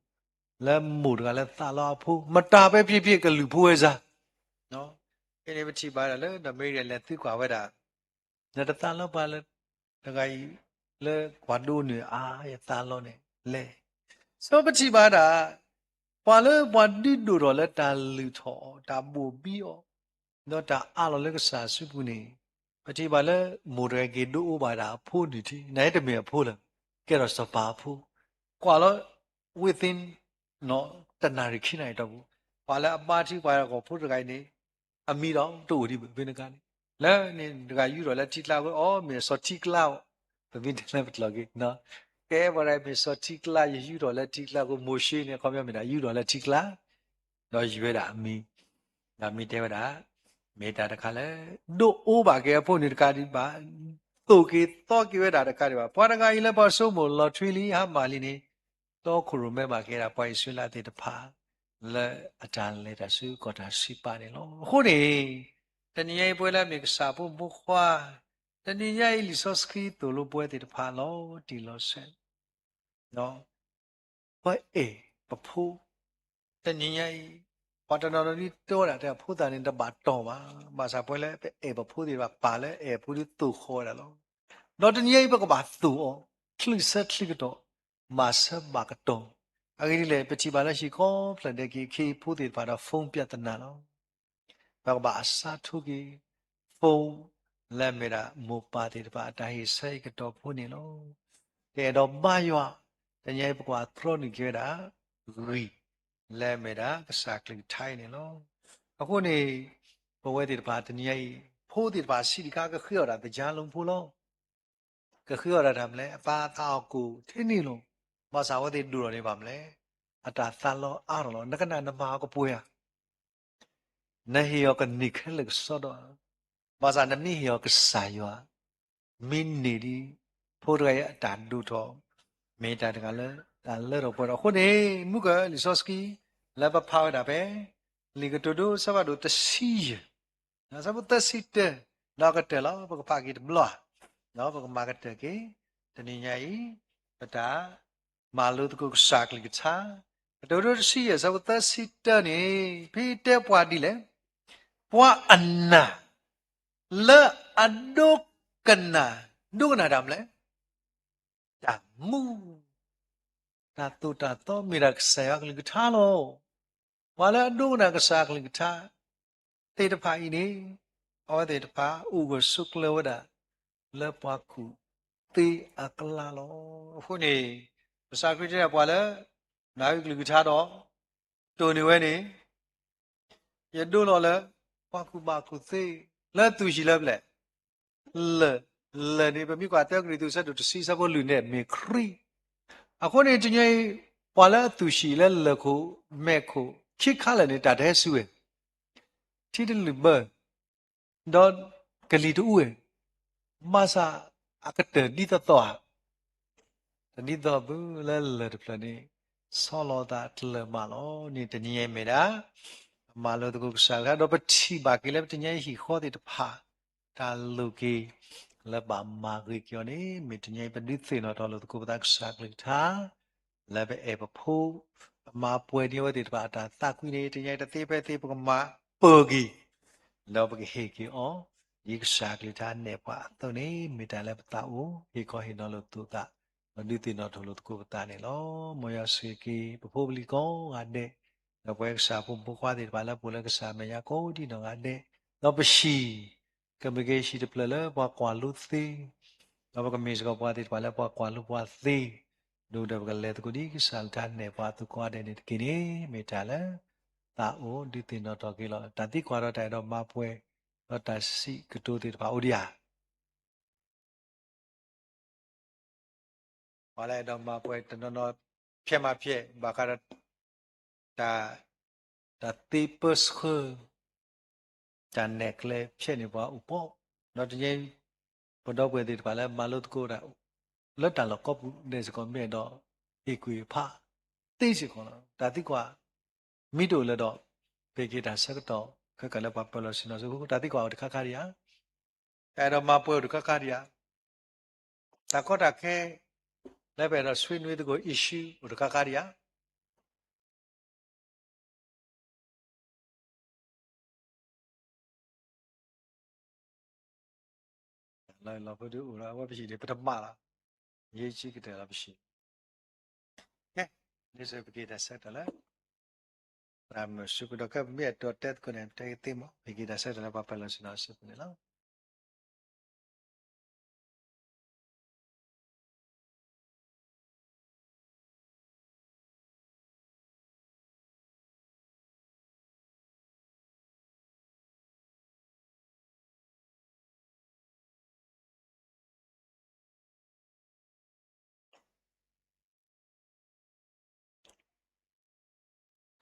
လၢမိၢ်တဂၤလၢသးလီအဖိ, မတၤပဲဖြစ်ဖြစ် ကလုၢ်ဖိဝဲစါ ဖဲန့ၣ်ပထံၣ်ဘၣ်ဒီးလၢ ဒီးမ့ၢ်လဲၤသံကွၢ်ဝဲဒၣ် နတသးလီပှၤလၢ တဂၤအံၤ လၢပှၤဒိးနုာ်အါ ယသးလီန့ၣ်လဲၣ်. စီၤပထံၣ်ဘၣ်ဒၣ် ပှၤလၢပှၤဒုးဒိၣ်ထီၣ်လၢတၢ်လုၢ်ထီၣ်အီၤ, တၢ်ဘိၣ်ဘံအီၤ, ဒီးတၢ်အးလီၤလၢကစၢ်အစုပူၤန့ၣ် ပထံၣ်ဘၣ်လၢမိၢ်တဂၤက့ၤဒိးအိၣ်ဘၣ်ဒၣ်အဖိနုၢ်ထံ, နတမ့ၢ်အဖိလၢၤ, ကဲထီၣ်စီၤပၤအဖိ, ကွၢ်လီၤ within တနၣ်ရံၣ်ခံနၣ်ရံၣ်အတီၢ်ပူၤ, ပှၤလၢအဘါထုကဖၣ်အီၤဖိတဂၤအံၤန့ၣ် အမံၤဒီးတအိၣ်ဒံးဘၣ်ဖဲန့ၣ်အခါန့ၣ်, လၢန့ၣ်တဂၤယူၢ်ထီၣ်လၢထံကျါအဃိ အီၤမ့ၢ်စီၤထံကျါအီၤ, ပမ့ၢ်တဲလၢပကျိာ်က့ၤ, ကဲပှၤတဂၤမ့ၢ်စီၤထံကျါ ယယူၢ်ထီၣ်လၢထံကျါအဃိ မိၤၡ့န့ၣ် အခီပညီမ့ၢ်ဒၣ်ယူၢ်ထီၣ်လၢထံကျါ ဒီးယုၢ်ဝဲဒၣ်အမံၤ, ဒီးမ့ၢ်တဲဝဲဒၣ် မ့ၢ်တၢ်တခါလၢ ဒိးအိၣ်ဘၣ်က့ၤအဖိန့ၣ်တကးဒံးဘၣ်, သိၣ်က့ၤသီက့ၤဝဲဒၣ်တကးဒံးဘၣ်. ပှၤတဂၤအံၤလၢပှၤဆိကမိၣ်လီၤထွံလံ ဟါမၢ်လံန့ၣ် တီခိၣ်ရိၣ်မဲဘၣ်က့ၤဒၣ်ပှၤအံၣ်စရ့လးသ့ၣ်တဖၣ် လၢအတၢ်လဲၤတၢ်ဆူကီၢ်တၢ်စံးပာ်န့ၣ်လီၤ. အဃိန့ၣ် တနံၤညါအံၤပဝဲလၢအမ့ၢ်ကစၢ်ဖိမုၣ်ဖိခွါ, တနံၤညါအံၤလံာ်စီဆှံသိၣ်လိပဝဲသ့ၣ်တဖၣ် လီၤတံၢ်လီၤဆဲး ပအဲၣ်ပဖိ, တနံၤညါအံၤ ပှၤတနီၤနီၤဒ်တဲဝဲဒၣ်တဲ ဖိသၣ်န့ၣ်တဘၣ်တီၢ်ဘၣ်, ဘၣ်ဆၣ်ပဝဲလၢပအဲၣ်ပဖိသ့ၣ်တဖၣ် ပာ်လၢအဲၣ်ဖိဒ်သိၣ်ဃီဝဲဒၣ်လီၤ. ဒီးတနံၤညါအံၤပကဘၣ်သိၣ်အီၤ, ချုးဆၢချံကတီၢ်, ဘၣ်ဆၢဘၣ်ကတီၢ်, အဂ့ၢ်ဒ်လဲၣ် ပထံၣ်ဘၣ်လၢဟံၣ်ဃီဖျၢၣ်ဒဲးက့ၤ ခ့ဖိသ့ၣ်တဖၣ်ဒီး phone ပြဿနာလီၤ. ပကဘၣ်အစးထီၣ်က့ၤ phone လၢအမ့ၢ်ဒၣ်မိၢ်ပၢ်သ့ၣ်တဖၣ်အတၢ်ဟ့ၣ်ဆၢအံၤကတီၢ်ဖိန့ၣ်လီၤ. တအဲၣ်ဒိးဘါယွၤ, တနံၤအံၤပကွၢ်သြီနုာ်က့ၤဝဲဒၣ် ဂံၢ် လၢအမ့ၢ်ဒၣ်ကစၢ်ကလုၢ်ကထါအံၤန့ၣ်လီၤ. အဃိန့ၣ် ပဝဲသ့ၣ်တဖၣ်တနံၤအံၤ ဖိသ့ၣ်တဖၣ်စံးတခါ ကဃ့အီၣ်ဒၣ်သကြားလုံးဖိလီၤ. ကဃ့အီၣ်ဒၣ်တၢ်မနုၤလဲၣ်, အပၢ်သးအီၣ်ကိၣ်ထဲန့ၣ်လီၤ. ဘၣ်ဆၣ်အဝဲသ့ၣ်ဒိၣ်ထီၣ်န့ၣ်ဘၣ်မနုၤလဲၣ်, အတၢ်သးလီအါထီၣ်လီၤ. နကနၣ်နမၤအီၤကပှဲၤဧါ. နဟ့ၣ်အီၤကန့ၢ်ခဲလၢာ်ကစီဒီဧါ. ဘၣ်ဆၣ်နမ့ၢ်ဟ့ၣ်အီၤကစၢ်ယွၤ, မ့ၢ်န့ၢ်ဒံး ဖိတဂၤအံၤအတၢ်ဒိၣ်ထီၣ်, မ့ၢ်တၢ်တဂၤလၢ တၢ်လၢထီၣ်ပှဲၤထီၣ်အဃိန့ၣ် မုၢ်ကၢၢ်လံာ်စီဆှံ လၢပဖးဝဲဒၣ်ဖဲ လံာ်ကတိၤဒိဆၢဖးဒိၣ်တဆံယဲၢ် ဆၢဖိသၢဆံတၢ ဒီးကတၢၢ်လီၤ. ပကဖးက့ၤတဘျီဧါ, ဒီးပကမၤကတၢၢ်က့ၤ တနံၤညါအံၤ ပတၢ်မၤလိသကိးကစၢ်ကလုၢ်ကထါ, ကတိၤဒိတဆံယဲၢ် ဆၢဖိသၢဆံတၢန့ၣ် ဖဲတဲပှၤဒ်လဲၣ်, ပှၤအနၢ် လၢအဒိကနၣ်, ဒိကနၣ်တၢ်မနုၤလဲၣ်, တၢ်မူ တၢ်သိၣ်တၢ်သီမ့ၢ်ဒၣ်ကစၢ်ယွၤကလုၢ်ကထါလီၤ. ပှၤလၢအဒိကနၣ်ကစၢ်ကလုၢ်ကထါ သ့ၣ်တဖၣ်အံၤန့ၣ် အဝဲသ့ၣ်တဖၣ်အိၣ်ဂၢၢ်ဆိးကျၢၤဝဲဒၣ် လၢပှၤကူၣ်သ့အကျါလီၤ. အဃိန့ၣ် ကစၢ်ခရံာ်တဲဒၣ်ပှၤလၢ နာ်ဝဲကလုၢ်ကထါဒီး တိၢ်န့ၢ်ဝဲန့ၣ် ယဒိလီၤလၢ ပှၤကူၣ်ဘၣ်ကူၣ်သ့ လၢသူၣ်ဟံၣ်လၢပျၢၤ လၢၢ်, လၢၢ်န့ၣ် ပမ့ၢ်ကွၢ်တၢကရံၣ်သူး ဆၢဒိၣ်တဆံ ဆၢဖိလွံၢ်န့ၣ် မ့ၢ်ခရံာ်. အဃိန့ၣ် တနံၤအံၤ ပှၤလၢအသူၣ်ဟံၣ်လၢလၢၢ်ခိၣ်မဲာ်ခိၣ်ခံခါလၢာ်န့ၣ် တၢ်တဟဲဆူဝဲ ထံတလုာ်ဘၢ ဒီးကလံၤတအူဝဲ, ဘၣ်ဆၣ်အကတၢၢ်ဒ်သိးသိးဧါ, တဒ်သိးဘၣ်လၢလၢၢ်တဖျၢၣ်န့ၣ် ဆီလီၤသးတလၢာ်မးလီၤန့ၣ် တနံၤအံၤမ့ၢ်ဒၣ် အမၤလိသကိးကစၢ်ကလုၢ်ကထါ ဒီးပထံၣ်ဘၣ်က့ၤလၢပတနံၤအံၤဟံၣ်ဃီသ့ၣ်တဖၣ် တၢ်လိၣ်က့ၤ လၢဘၣ်မၤဂ့ၤက့ၤအီၤန့ၣ် မ့ၢ်တနံၤအံၤပဒုးသ့ၣ်နီၣ်ထီၣ်လိာ်သကိးပသးကစၢ်ကလုၢ်ကထါ လၢပအဲၣ်ပဖိ ပမၤပှဲၤန့ၢ်အဝဲသ့ၣ်တဖၣ်အတၢ်သးကွံန့ၣ် တနံၤအံၤတသ့ဖဲသ့ပကမၤပၢၤက့ၤ ဒီးပကဟ့ၣ်က့ၤအီၤ ဒ်ကစၢ်ကလုၢ်ကထါနဲၣ်ပှၤအသိးန့ၣ် မ့ၢ်တၢ်လၢပသးအိၣ် ဟ့ၣ်ခီဟ့ၣ်နီၤလိာ်သကိးသး ပဒုးသ့ၣ်နီၣ်ထီၣ်လိာ်သကိးပသးန့ၣ်လီၤ. မ်ယွၤဆိၣ်ဂ့ၤက့ၤ ပဖိပလံၤကိးဂၤဒဲး, ဒီးပဝဲကစၢ်ဖိမုၣ်ဖိခွါသ့ၣ်တဖၣ်လၢပအိၣ်လၢကစၢ်မဲာ်ညါကိးဒံနီၢ်ဂၤဒဲး, ဒီးပဟံၣ် ကမ့ၢ်က့ၤဟံၣ်တဖျၢၣ်လၢပှၤကွၢ်လိသ့, ဒီးပကမ့ၢ်စ့ၢ်ကီးပှၤသ့ၣ်တဖၣ်လၢပှၤကွၢ်လိပှၤသ့, ဒ်ဒီးပကလဲၤသကိးဒ်ကစၢ်ကလုၢ်ကထါနဲၣ်ပှၤအသိးကိးဂၤဒဲးန့ၣ်တက့ၢ်န့ၣ် မ့ၢ်တၢ်လၢ သးအိၣ်ဒုးသ့ၣ်နီၣ်ထီၣ်က့ၤလီၤ. တၢ်သံကွၢ်ဒီးတၢ်အဲၣ်ဒိးမၤပှဲၤ ဒီးတၢ်စံးကတိၤသ့ၣ်တဖၣ်အိၣ်ဒံးဧါ. ပှၤလၢအဲၣ်ဒိးမၤပှဲၤတနီၤနီၤ ဖျဲးမၤဖျဲး ဘၣ်ဃးဒီး တၢ် တၢ်သ့ပၢဆှၢ တၢ်နဲၣ်ကျဲဖျဲးန့ၢ်ပှၤအိၣ်ပှီၢ်, ဒီးတနံၤ ပဒီပုၢ်ဝဲၢ်သ့ၣ်တဖၣ်လၢမၤလိသကိးတၢ် လၢတၢ်လီၢ်ကိးပူၤဒဲးစ့ၢ်ကီး မ့ၢ်အဲၣ်ဒိးဟ့ၣ်ကွံာ်ဖးသ့စ့ၢ်ကီးလီၤ. တၢ်သံကွၢ် မ့ၢ်တအိၣ်လၢၤဒီး ပဟ့ၣ်က့ၤတၢ်ဆၢကတီၢ် ခဲကၢ်လၢပှၤပၢၤလီၢ်ဆ့ၣ်နီၤစု တၢ်သံကွၢ်အိၣ်တခါခါဒံးဧါ, တၢ်အဲၣ်ဒိးမၤပှဲၤအိၣ်တခါခါဒံးဧါ, တၢ်ကီတၢ်ခဲ လၢပအဲၣ်ဒိးဆွေးနွေးသကိး issue အိၣ်တခါခါဒံးဧါ. လီၤဖိဒုးအိၣ်လီၤ အဝဲပဟံၣ်န့ၣ် ပတမၤလီၤ, ယဲၢ်ဆံကတၢၢ်လီၤပဟံၣ်, ကဲ, ဒ်သိးပက့ၤတၢ်ဆၢကတီၢ်လၢ ပတၢ်မုာ်ဆူကဒီး ခဲပမ့ၢ်အဲၣ်ဒိးတဲသကိးန့ၣ် တဲကသ့မး ပက့ၤတၢ်ဆၢကတီၢ်လၢပှၤပၢၤလီၢ်ဆ့ၣ်နီၤစုပူၤန့ၣ်လီၤ.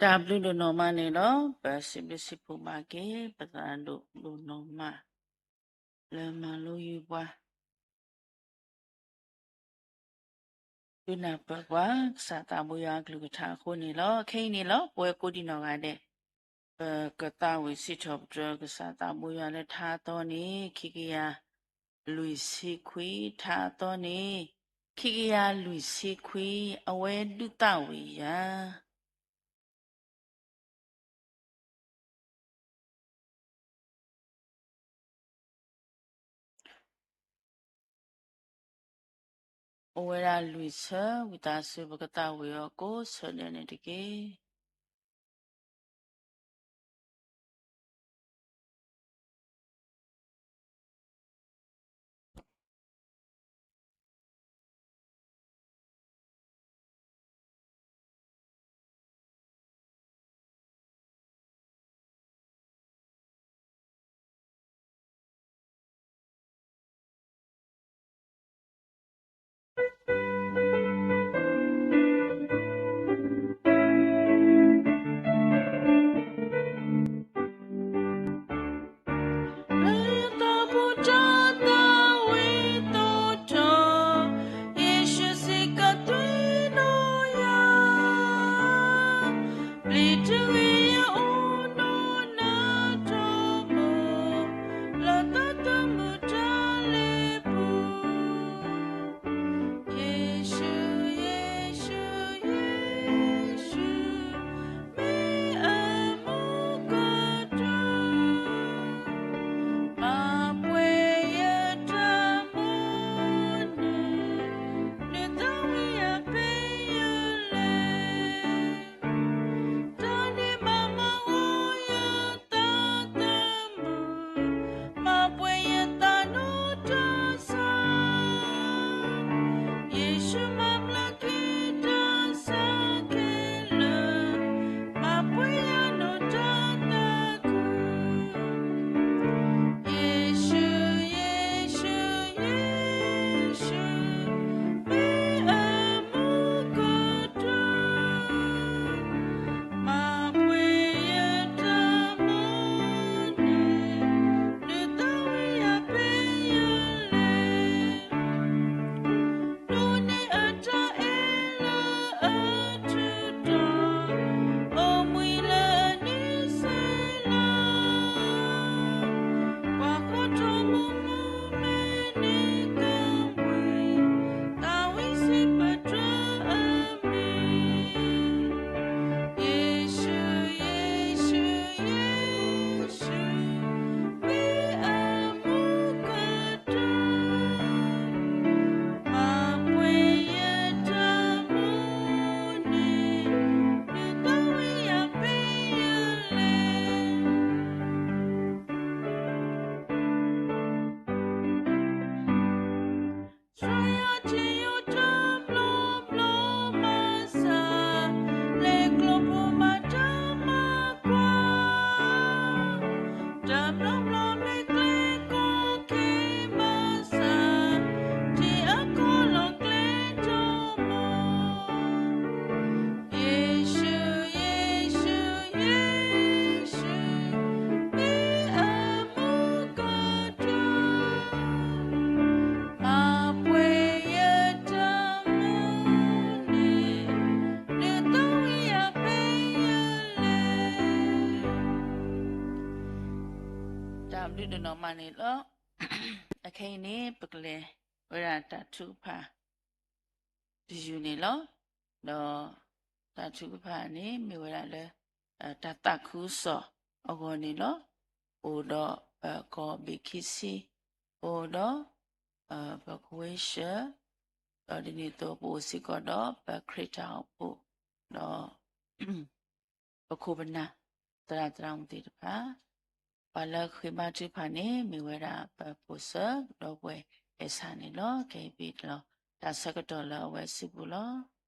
တၢ်ဘျုးဒိၣ်နီၢ်မးန့ၣ်လီၤ. ပစံးဘျုးစံးဖှိၣ်ဘၣ်က့ၤ ပသရၣ်ဒိၣ်ဒိၣ်နီၢ်မး လၢမၤလိယုၢ်ပှၤ ဒုးနၢ်ပၢၢ်ပှၤ ကစၢ်သးဘိယွၤအကလုၢ်ကထါအဃိန့ၣ်လီၤ. ခဲအံၤန့ၣ်လီၤ ပဝဲကိးဒံနီၢ်ဂၤဒဲး ပကသးဝံၣ်စံးထီၣ်ပတြၢၤကစၢ်သးဘိယွၤလၢထါအသီန့ၣ် ခံကယၤလွံၢ်ဆံခွံ, ထါအသီန့ၣ် ခံကယၤလွံၢ်ဆံခွံ, အဝဲဒုးသးဝံၣ်ယၤ အိၣ်ဝဲဒၣ်လွံၢ်ဆၢ ဝံသးစူၤ ပကသးဝံၣ်အီၤကိးဆၢဒဲးန့ၣ်တက့ၢ်. လၢယသးပူၤတၢ်သးဝံၣ်သီၣ်ထီၣ်, ယ့ၣ်ၡူးစံးကသွံၣ်နီၢ်ယၤ, ပျံၤတဂ့ၤယအိၣ်နီၢ်နၤထီဘိ, လၢသးသမူတၢ်လ့ပူၤ. ယ့ၣ်ၡူး, ယ့ၣ်ၡူး, ယ့ၣ်ၡူး, မ့ၢ်အမူကတၢၢ်, မၤပှဲၤယတၢ်မိၣ်န့ၢ်, ဒုးသးဝံၣ်ယၤဖဲယလဲၤ တၢ်န့ၣ်ဘၣ်မၤဂီၤယသးသမူ, မၤပှဲၤယသးနီတစဲး, ယ့ၣ်ၡူးမၤဘျါက့ၤတၢ်ဆါခဲလၢာ်, မၤပှဲၤယၤနီတၢ်သးခု. ယ့ၣ်ၡူး, ယ့ၣ်ၡူး, ယ့ၣ်ၡူး, မ့ၢ်အမူကတၢၢ်, မၤပှဲၤယတၢ်မိၣ်န့ၢ်, ဒုးသးဝံၣ်ယၤဖဲယလဲၤ ဒိးန့ၢ်အတၢ်အဲၣ်လၢအထုးထီၣ်, အိၣ်မှံလၢအနံၣ်ဆဲးလါ, ပှၤဃီထီဘိမူမဲန့ၣ်ကမှံ, သးဝံၣ်စံးပတြၢၤအမံၤ. ယ့ၣ်ၡူး, ယ့ၣ်ၡူး, ယ့ၣ်ၡူး, မ့ၢ်အမူကတၢၢ်, မၤပှဲၤယတၢ်မိၣ်န့ၢ်, ဒုးသးဝံၣ်ယၤဖဲယလဲၤ ဆှၢယၤထံၣ်ယိာ်တဘျီဘျီဘၣ်ဆၣ်, လဲၤကျိဖိဘၣ်တၢ်မၤကွၢ်, တဘျီဘျီမ့ၢ်ကျဲကီခဲဘၣ်ဆၣ်, ထံအကီၢ်လီၤကျဲထီဘိ ယ့ၣ်ၡူး, ယ့ၣ်ၡူး, ယ့ၣ်ၡူး, မ့ၢ်အမူကတၢၢ်, မၤပှဲၤယတၢ်မိၣ်န့ၢ်, ဒုးသးဝံၣ်ယၤဖဲယလဲၤ တၢ်ဘျုးဒိၣ်နီၢ်မးန့ၣ်လီၤ. အခဲအံၤန့ၣ် ပကလဲၤဝဲဒၣ်တၢ်ထုကဖၣ် တယုၢ်န့ၣ်လီၤ. ဒီးတၢ်ထုကဖၣ်န့ၣ် မ့ၢ်ဝဲဒၣ်လၢ တၢ်သးခုကစီၣ်အဂီၢ်န့ၣ်လီၤ. အိၣ်ဒီး ကီၢ်ဘ့ၣ်ခံဆံ, အိၣ်ဒီး ပကဝ့ၢ်ၡၢၣ်, ဒီးဒ်န့ၣ်အသိး ပအိၣ်စ့ၢ်ကီးဒီးပခရံာ်တၢ်အိၣ်ဖှိၣ်, ဒီး ပခိၣ်ပနၢ် သရၣ်သရၣ်မုၣ်သ့ၣ်တဖၣ်, ပှၤလၢဃ့ဘါထုကဖၣ်န့ၣ် မ့ၢ်ဝဲဒၣ်ပဖိစၢ ဒီပုၢ်ဝဲၢ်အဲၣ်ဆၣ်န့ၣ်လီၤ. ခဲအံၤပလီၤ တၢ်ဆၢကတီၢ်လၢအဝဲစုပူၤလီၤ.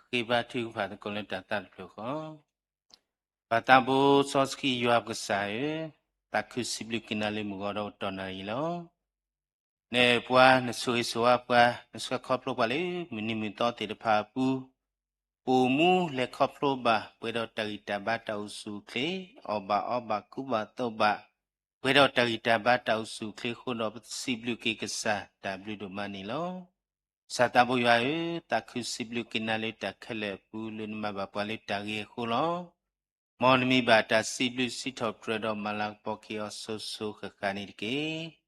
ပဃ့ဘါထုကဖၣ်သကိးလၢတၢ်သးတဖျၢၣ်ဃီ. ပၢ်သးဘိစီဆှံယွၤပကစၢ်ဧၢ, သးခုစံးဘျုးက့ၤနၤလၢမုၢ်ဂီၤဒီးကတီၢ်နၣ်ရံၣ်လီၤ. နပှၤနဆိၣ်ဂ့ၤဆိၣ်ဝါပှၤ, နဆှၢခီဖျိပှၤလၢမုၢ်နံၤမုၢ်သီသ့ၣ်တဖၣ်အပူၤ, ပအိၣ်မူလဲၤခီဖျိဘၣ် ပှဲၤဒီးတၢ်ဂံၢ်တၢ်ဘါတၢ်အိၣ်ဆူၣ်အိၣ်ချ့, အီၣ်ဘၣ်အီဘၣ်ကူဘၣ်သိးဘၣ် ပှဲၤဒီးတၢ်ဂံၢ်တၢ်ဘါတၢ်အိၣ်ဆူၣ်အိၣ်ချ့အဃိဒီး ပစံးဘျုးက့ၤကစၢ်တၢ်ဘျုးဒိၣ်မးန့ၣ်လီၤ. ကစၢ်သးဘိယွၤဧၢ, သးခုစံးဘျုးက့ၤနၤလၢတၢ်ခဲလၢာ်အပူၤ လၢနမၤဘၣ်ပှၤလၢတၢ်ဂ့ၤအဃိလီၤ. မ်နမံၤဘၣ်တၢ်စံးဘျုးစံးထီၣ်ပတြၢၤဒီးမၤလၤကပီၤက့ၤအီၤစိၤစိၤဃၣ်ဃၣ်န့ၣ်တက့ၢ်.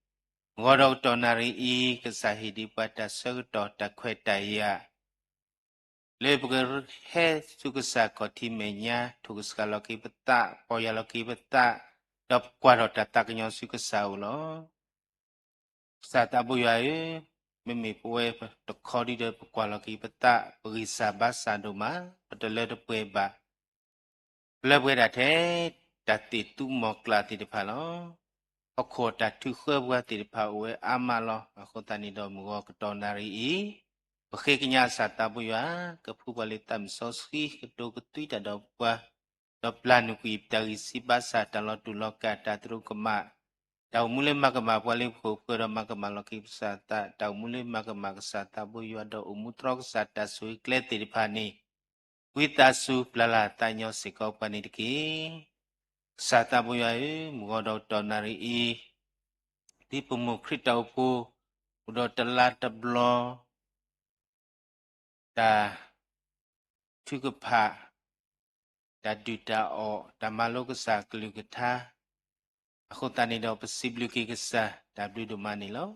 မုၢ်ဂီၤဒီးကတီၢ်နၣ်ရံၣ်အံၤ ကစၢ်ဟ့ၣ်ဒံးပှၤတၢ်ဆၢကတီၢ်တၢ်ခွဲးတၢ်ယာ် လၢပကဟဲဆူကစၢ်ခီၣ်ထံးမဲာ်ညါ ထိၣ်ကစှၤလီၤက့ၤပသး ပီၢ်ယၢ်လီၤက့ၤပသး ဒီးပကွၢ်ထီၣ်တၢ်သးကညီၤဆူကစၢ်အအိၣ်လီၤ. ကစၢ်သးဘိယွၤဧၢ, မ့မ့ၢ်ပဝဲတခီဒံးဒီးပကွၢ်လီၤက့ၤပသး ပဂံၢ်စၢ်ဘါစၢ်ဒိၣ်မး ပတလၢတပှဲၤဘၣ် ပလၢပှဲၤဒၣ်ထဲ တၢ်သ့ၣ်သူမီၢ်ကျၢ်သ့ၣ်တဖၣ်လီၤ. ဟီၣ်ခိၣ်တၢ်ထုးဃၢပှၤသ့ၣ်တဖၣ်အိၣ်ဝဲအါမးလီၤ. အဃိသတးန့ၣ်ဒီးမုၢ်ဂီၤကတီၢ်နၣ်ရံၣ်အံၤ ပဃ့ကညးကစၢ်သးဘိယွၤ ကဖှူပှၤလၢသးမုၢ်စီဆှံ ကဒိကသွံတၢ်ဒီးပှၤ ဒီးပျၢ်နုာ်ကွံာ်တၢ်ဂံၢ်စၢ်ဘါစၢ် တၢ်လီၤတူာ်လီၤကာ် တၢ်သရူးကမၣ် တၢ်အိၣ်မူလၢမၤကမၣ်ပှၤလၢပခိၣ်ပဃၢၤဒီးမၤကမၣ်လီၤက့ၤကစၢ်သး တၢ်အိၣ်မူလၢမၤကမၣ်ကစၢ်သးဘိယွၤဒီးအိၣ်မူတြီကစၢ်တၢ်ဆိၣ်ဂ့ၤကျဲသ့ၣ်တဖၣ်န့ၣ် ဝံသးစူၤပျၢ်လၢ်သးညီစ့ၢ်ကီးပှၤန့ၣ်တက့ၢ်. ကစၢ်သးဘိယွၤဧၢ, မုၢ်ဂီၤဒီးကတီၢ်နၣ်ရံၣ်အံၤ ဒ်ပမိၢ်ခရံာ်တၢ်အိၣ်ဖှိၣ် အိၣ်ဒီးတလါတဘျီ တၢ်ထုကဖၣ်, တၢ်ဒုၣ်တၢ်အီၣ်, တၢ်မၤလိကစၢ်ကလုၢ်ကထါ, အဃိသတးန့ၣ်ဒီး ပစံးဘျုးက့ၤကစၢ်တၢ်ဘျုးဒိၣ်မးန့ၣ်လီၤ.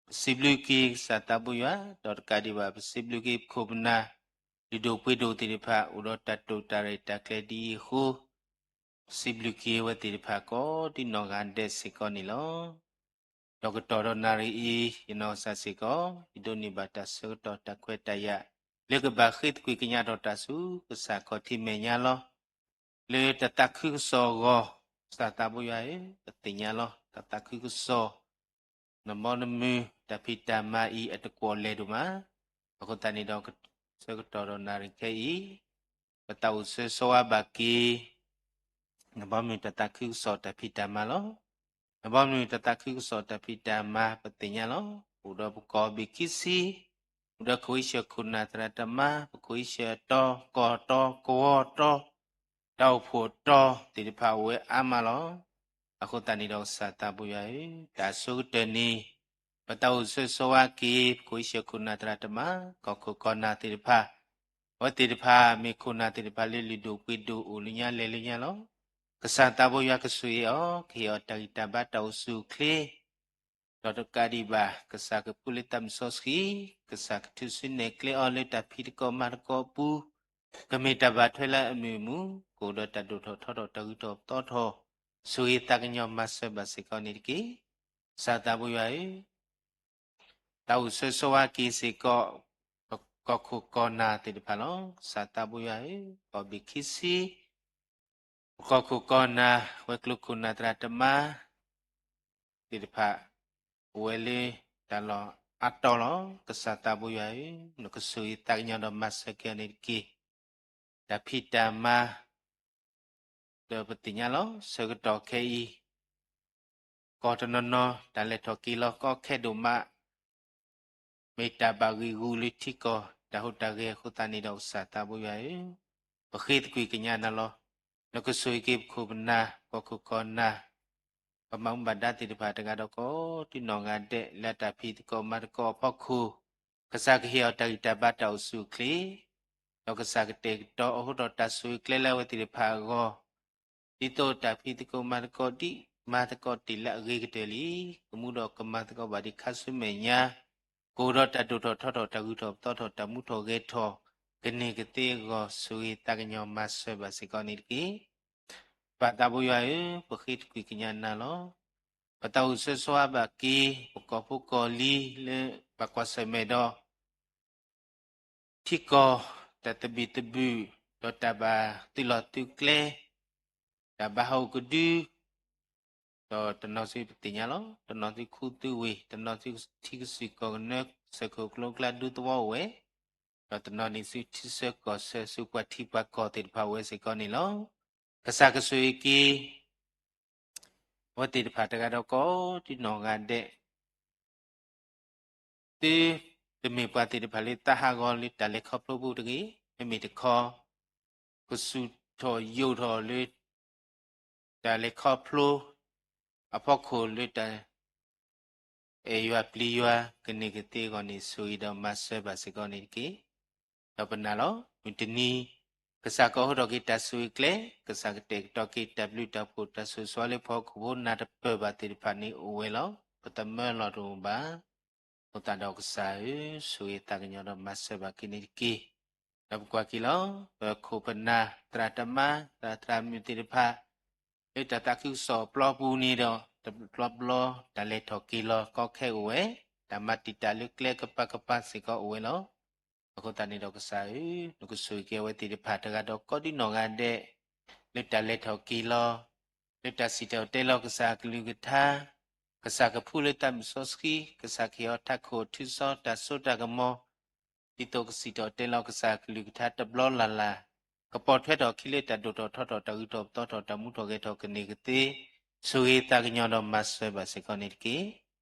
ပစံးဘျုးက့ၤကစၢ်သးဘိယွၤ ဒီးတကးဒံးဘၣ် ပစံးဘျုးက့ၤပခိၣ်ပနၢ် လုၢ်ဒိၣ်ပှ့ၤဒိၣ်သ့ၣ်တဖၣ် အိၣ်ဒီးတၢ်တိာ်တၢ်ရဲၣ်တၢ်ကျဲၤဒ်အံၤအဃိ ပစံးဘျုးက့ၤအဝဲသ့ၣ်တဖၣ်ကိးဒ်နီၢ်ဂၤဒဲးစ့ၢ်ကီးန့ၣ်လီၤ. ဒီးကတီၢ်ဒီးနၣ်ရံၣ်အံၤ ယနီၢ်ကစၢ်စ့ၢ်ကီး ယဒိးန့ၢ်ဘၣ်တၢ်ဆၢကတီၢ်တၢ်ခွဲးတၢ်ယာ် လၢကဘၣ်ဃ့သကွံာ်ကညးထီၣ်တၢ်ဆူ ကစၢ်ခီၣ်ထံးမဲာ်ညါလီၤ. လၢတၢ်သးခုကစီၣ်အဂီၢ် ကစၢ်သးဘိယွၤဧၢ, ပသ့ၣ်ညါလီၤ တၢ်သးခုကစီၣ် နဘီနမုၢ်တၢ်ဖံးတၢ်မၤအံၤအတကွီၣ်လဲၤဒိၣ်မး, အဃိသတးန့ၣ်ဒီး ဆၢကတီၢ်ဒီးနၣ်ရံၣ်ခဲအံၤ ပသးအိၣ်ဆၢဆိဝါဘၣ်က့ၤ နဘီမုၢ်တၢ်သးခုကစီၣ်တၢ်ဖံးတၢ်မၤလီၤ. နဘီမုၢ်တၢ်သးခုကစီၣ်တၢ်ဖံးတၢ်မၤပသ့ၣ်ညါလီၤ. အိၣ်ဒီးပကီၢ်ဘ့ၣ်ခံဆံ, အိၣ်ဒီးခိၣ်အ့ၡၢၣ်ခိၣ်နၢ်သရၣ်သမါ, ပခိၣ်အ့ၡၢၣ်အတီ, ကီၢ်တီ, ကဝီၤတီ, တၢ်အိၣ်ဖှိၣ်တီသ့ၣ်တဖၣ်အိၣ်ဝဲအါမးလီၤ. အဃိသတးန့ၣ်ဒီးကစၢ်သးဘိယွၤဧၢ, တၢ်အဆိကတၢၢ်န့ၣ် ပသးအိၣ်ဆၢဆိဝါက့ၤ ပခိၣ်အ့ၡၢၣ်ခိၣ်နၢ်သရၣ်သမါ, ကီၢ်ခိၣ်ကီၢ်နၢ်သ့ၣ်တဖၣ်, အဝဲသ့ၣ်တဖၣ်မ့ၢ်ခိၣ်နၢ်သ့ၣ်တဖၣ်လၢလုၢ်ဒိၣ်ပှ့ၤဒိၣ်အိၣ်လၢညါလဲၤလၢညါလီၤ. ကစၢ်သးဘိယွၤကဆိၣ်ဂ့ၤအီၤ, ကဟ့ၣ်အီၤတၢ်ဂံၢ်တၢ်ဘါတၢ်အိၣ်ဆူၣ်အိၣ်ချ့ ဒီးတကးဒံးဘၣ် ကစၢ်ကဖှူလၢသးမုၢ်စီဆှံ, ကစၢ်ကထုးစုနဲၣ်ကျဲအီၤလၢတၢ်ဖံးသကိးမၤသကိးအပူၤ, ကမ့ၢ်တၢ်ဘၣ်ထွဲလၢအမုာ်အမူ, ကအိၣ်ဒီးတၢ်ဒိၣ်ထီၣ်ထီထီၣ်တၢ်ဂုၤထီၣ်ပသီထီၣ်, ဆိၣ်ဂ့ၤသးကညီၤမၤစၢၤဘၣ်စ့ၢ်ကီးန့ၣ်တက့ၢ်. ကစၢ်သးဘိယွၤဧၢ, သးအိၣ်ဆၢဆိဝါက့ၤစ့ၢ်ကီး ပကီၢ်ခိၣ်ကီၢ်နၢ်သ့ၣ်တဖၣ်လီၤ. ကစၢ်သးဘိယွၤဧၢ, ကီၢ်ဘ့ၣ်ခံဆံ ပကီၢ်ခိၣ်ကီၢ်နၢ် ဝဲၤကျိၤခိၣ်နၢ်သရၣ်သမါသ့ၣ်တဖၣ် အိၣ်ဝဲလၢတၢ်လီၢ်အါတီၤလီၤ. ကစၢ်သးဘိယွၤဧၢ, နကဆိၣ်ဂ့ၤသးကညီၤဒီးမၤစၢၤက့ၤအီၤန့ၣ်တက့ၢ်. တၢ်ဖံးတၢ်မၤ ဒီးပသ့ၣ်ညါလီၤ. ဆၢကတီၢ်ခဲအံၤ ကီၢ်တနီၤနီၤ တၢ်လဲၤထီၣ်က့ၤလီၤကီခဲဒိၣ်မး မ့ၢ်တၢ်ဘၣ်ဂံာ်ဂူာ်လၢထံကီၢ်တၢ်ဟူးတၢ်ဂဲၤအဃိသတးန့ၣ်ဒီး ကစၢ်သးဘိယွၤဧၢ, ပဃ့သကွံာ်ကညးနၤလီၤ. နကဆိၣ်ဂ့ၤက့ၤပခိၣ်ပနၢ် ကီၢ်ခိၣ်ကီၢ်နၢ် ပှၤဘၣ်မူဘၣ်ဒါသ့ၣ်တဖၣ်တဂၤဒီးကိးဒ်နီၢ်ဂၤဒဲး လၢတၢ်ဖံးသကိးမၤသကိးအဖီခိၣ် ကစၢ်ကဟ့ၣ်အီၤတၢ်ဂံၢ်တၢ်ဘါတၢ်အိၣ်ဆူၣ်အိၣ်ချ့ ဒီးကစၢ်ကတဲာ်ကတီၤအဃိဒီးတၢ်ဆိၣ်ဂ့ၤကျဲလၢအဝဲသ့ၣ်တဖၣ်အဂီၢ် ဒ်သိးတၢ်ဖံးသကိးမၤသကိးဒ် မၤသကိးတ့ၢ်လၢအဂ့ၤကတၢၢ်လံ. ကမူဒီးကမၤသကိးဘၣ်ဒံးခါဆူမဲာ်ညါ ကအိၣ်ဒီးတၢ်ဒိၣ်ထီၣ်ထီထီၣ် တၢ်ဂုၤထီၣ်ပသီထီၣ် တၢ်မူထီၣ်ဂဲၤထီၣ် ကန့ၢ်ကသ့အဂီၢ် ဆိၣ်ဂ့ၤသးကညီၤမၤစၢၤဘၣ်စ့ၢ်ကီးန့ၣ်တက့ၢ်. ပၢ်သးဘိယွၤဧၢ, ပဃ့သကွံာ်ကညးနၤလီၤ. ပသးအိၣ်ဆၢဆိဝါဘၣ်က့ၤ ပကီၢ်ဖိကီၢ်လံၤလၢဘၣ်ကွၢ်ဆၢၣ်မဲာ်ဒီး ထံကီၢ်တၢ်သဘံၣ်သဘုၣ် ဒီးတၢ်ဘၣ်သုးလီၢ်သုးကျဲ တၢ်ဘၣ်ဟးဂီၤကဒု ဒီးတနီၤသုပသ့ၣ်ညါလီၤ. တနီၤသုခူသုဝ့ၢ် တနီၤသုထံကစူၢ်ကီၢ်ကနၢ စၢၢ်ခိၣ်ကျိကျါဒူသဝီအိၣ်ဝဲ, ဒီးတနီၤန့ၣ်သုထံဆၢကီၢ်ဆၢ ဆူပှၤထံပှၤကီၢ်သ့ၣ်တဖၣ်အိၣ်ဝဲစ့ၢ်ကီးန့ၣ်လီၤ. ကစၢ်ကဆိၣ်ဂ့ၤက့ၤ အဝဲသ့ၣ်တဖၣ်တဂၤဒီးကိးဒ်နီၢ်ဂၤဒဲး သုတမ့ၢ်ပှၤသ့ၣ်တဖၣ်လၢ သးဟးဂီၤလၢတၢ်လဲၤခီဖျိပူၤတဂ့ၤ, မ့မ့ၢ်တခီ ကစူၢ်ထီၣ်ယိာ်ထီၣ်လၢ တၢ်လဲၤခီဖျိ အဖီခိၣ်လၢတၢ် အဲၣ်ယွၤပျံၤယွၤ ကန့ၢ်ကသ့အဂီၢ်န့ၣ် ဆိၣ်ဂ့ၤဒီးမၤစၢၤဘၣ်စ့ၢ်ကီးန့ၣ်တက့ၢ်. ဒီးပနာ်လီၤ မုၢ်တနံၤ ကစၢ်ကအိးထီၣ်က့ၤတၢ်ဆိၣ်ဂ့ၤကျဲ, ကစၢ်ကတဲာ်ကတီၤက့ၤတၢ်ဘျုးတၢ်ဖှိၣ်တၢ်ဆိၣ်ဂ့ၤဆိၣ်ဝါလၢပှၤဟီၣ်ခိၣ်ဖိနၢ်တပၢၢ်ဘၣ်သ့ၣ်တဖၣ်န့ၣ်အိၣ်ဝဲလီၤ. ပသမၢလီၤတအိၣ်ဘၣ်. အဃိသတးဒီးကစၢ်ဧၢ, ဆိၣ်ဂ့ၤသးကညီၤဒီးမၤစၢၤဘၣ်က့ၤန့ၣ်တက့ၢ်. ဒီးပကွၢ်က့ၤလီၤ, ပခိၣ်ပနၢ်သရၣ်သမါ သရၣ်သရၣ်မုၣ်သ့ၣ်တဖၣ် လၢတၢ်သးခုကစီၣ်အပျီပူၤန့ၣ်ဒီး တဘျီဘျီ တၢ်လဲၤထီၣ်က့ၤလီၤကီခဲအိၣ်ဝဲ, တၢ်မၤတံာ်တာ်လၢကျဲကပၤကပၤစ့ၢ်ကီးအိၣ်ဝဲလီၤ. အဃိသတးန့ၣ်ဒီးကစၢ်ဧၢ, နကဆိၣ်ဂ့ၤက့ၤအဝဲသ့ၣ်တဖၣ်တဂၤဒီးကိးဒံနီၢ်ဂၤဒဲး, လၢတၢ်လဲၤထီၣ်က့ၤလီၤ, လၢတၢ်စံၣ်တဲၤတဲလီၤကစၢ်အကလုၢ်ကထါ, ကစၢ်ကဖှူလၢသးမုၢ်စီဆှံ, ကစၢ်ကဟ့ၣ်အီၤထးခိၣ်ထူစီတၢ်စိတၢ်ကမီၤ ဒ်သိးကစံၣ်တဲၤတဲလီၤကစၢ်အကလုၢ်ကထါတဘျီလၢ်လၢ်, ကပိာ်ထွဲထီၣ်အခံလၢတၢ်ဒိၣ်ထီၣ်ထီထီၣ် တၢ်ဂုၤထီၣ်ပသီထီၣ် တၢ်မူထီၣ်ဂဲၤထီၣ်ကန့ၢ်ကသ့, ဆိၣ်ဂ့ၤသးကညီၤဒီးမၤစၢၤဘၣ်စ့ၢ်ကီးန့ၣ်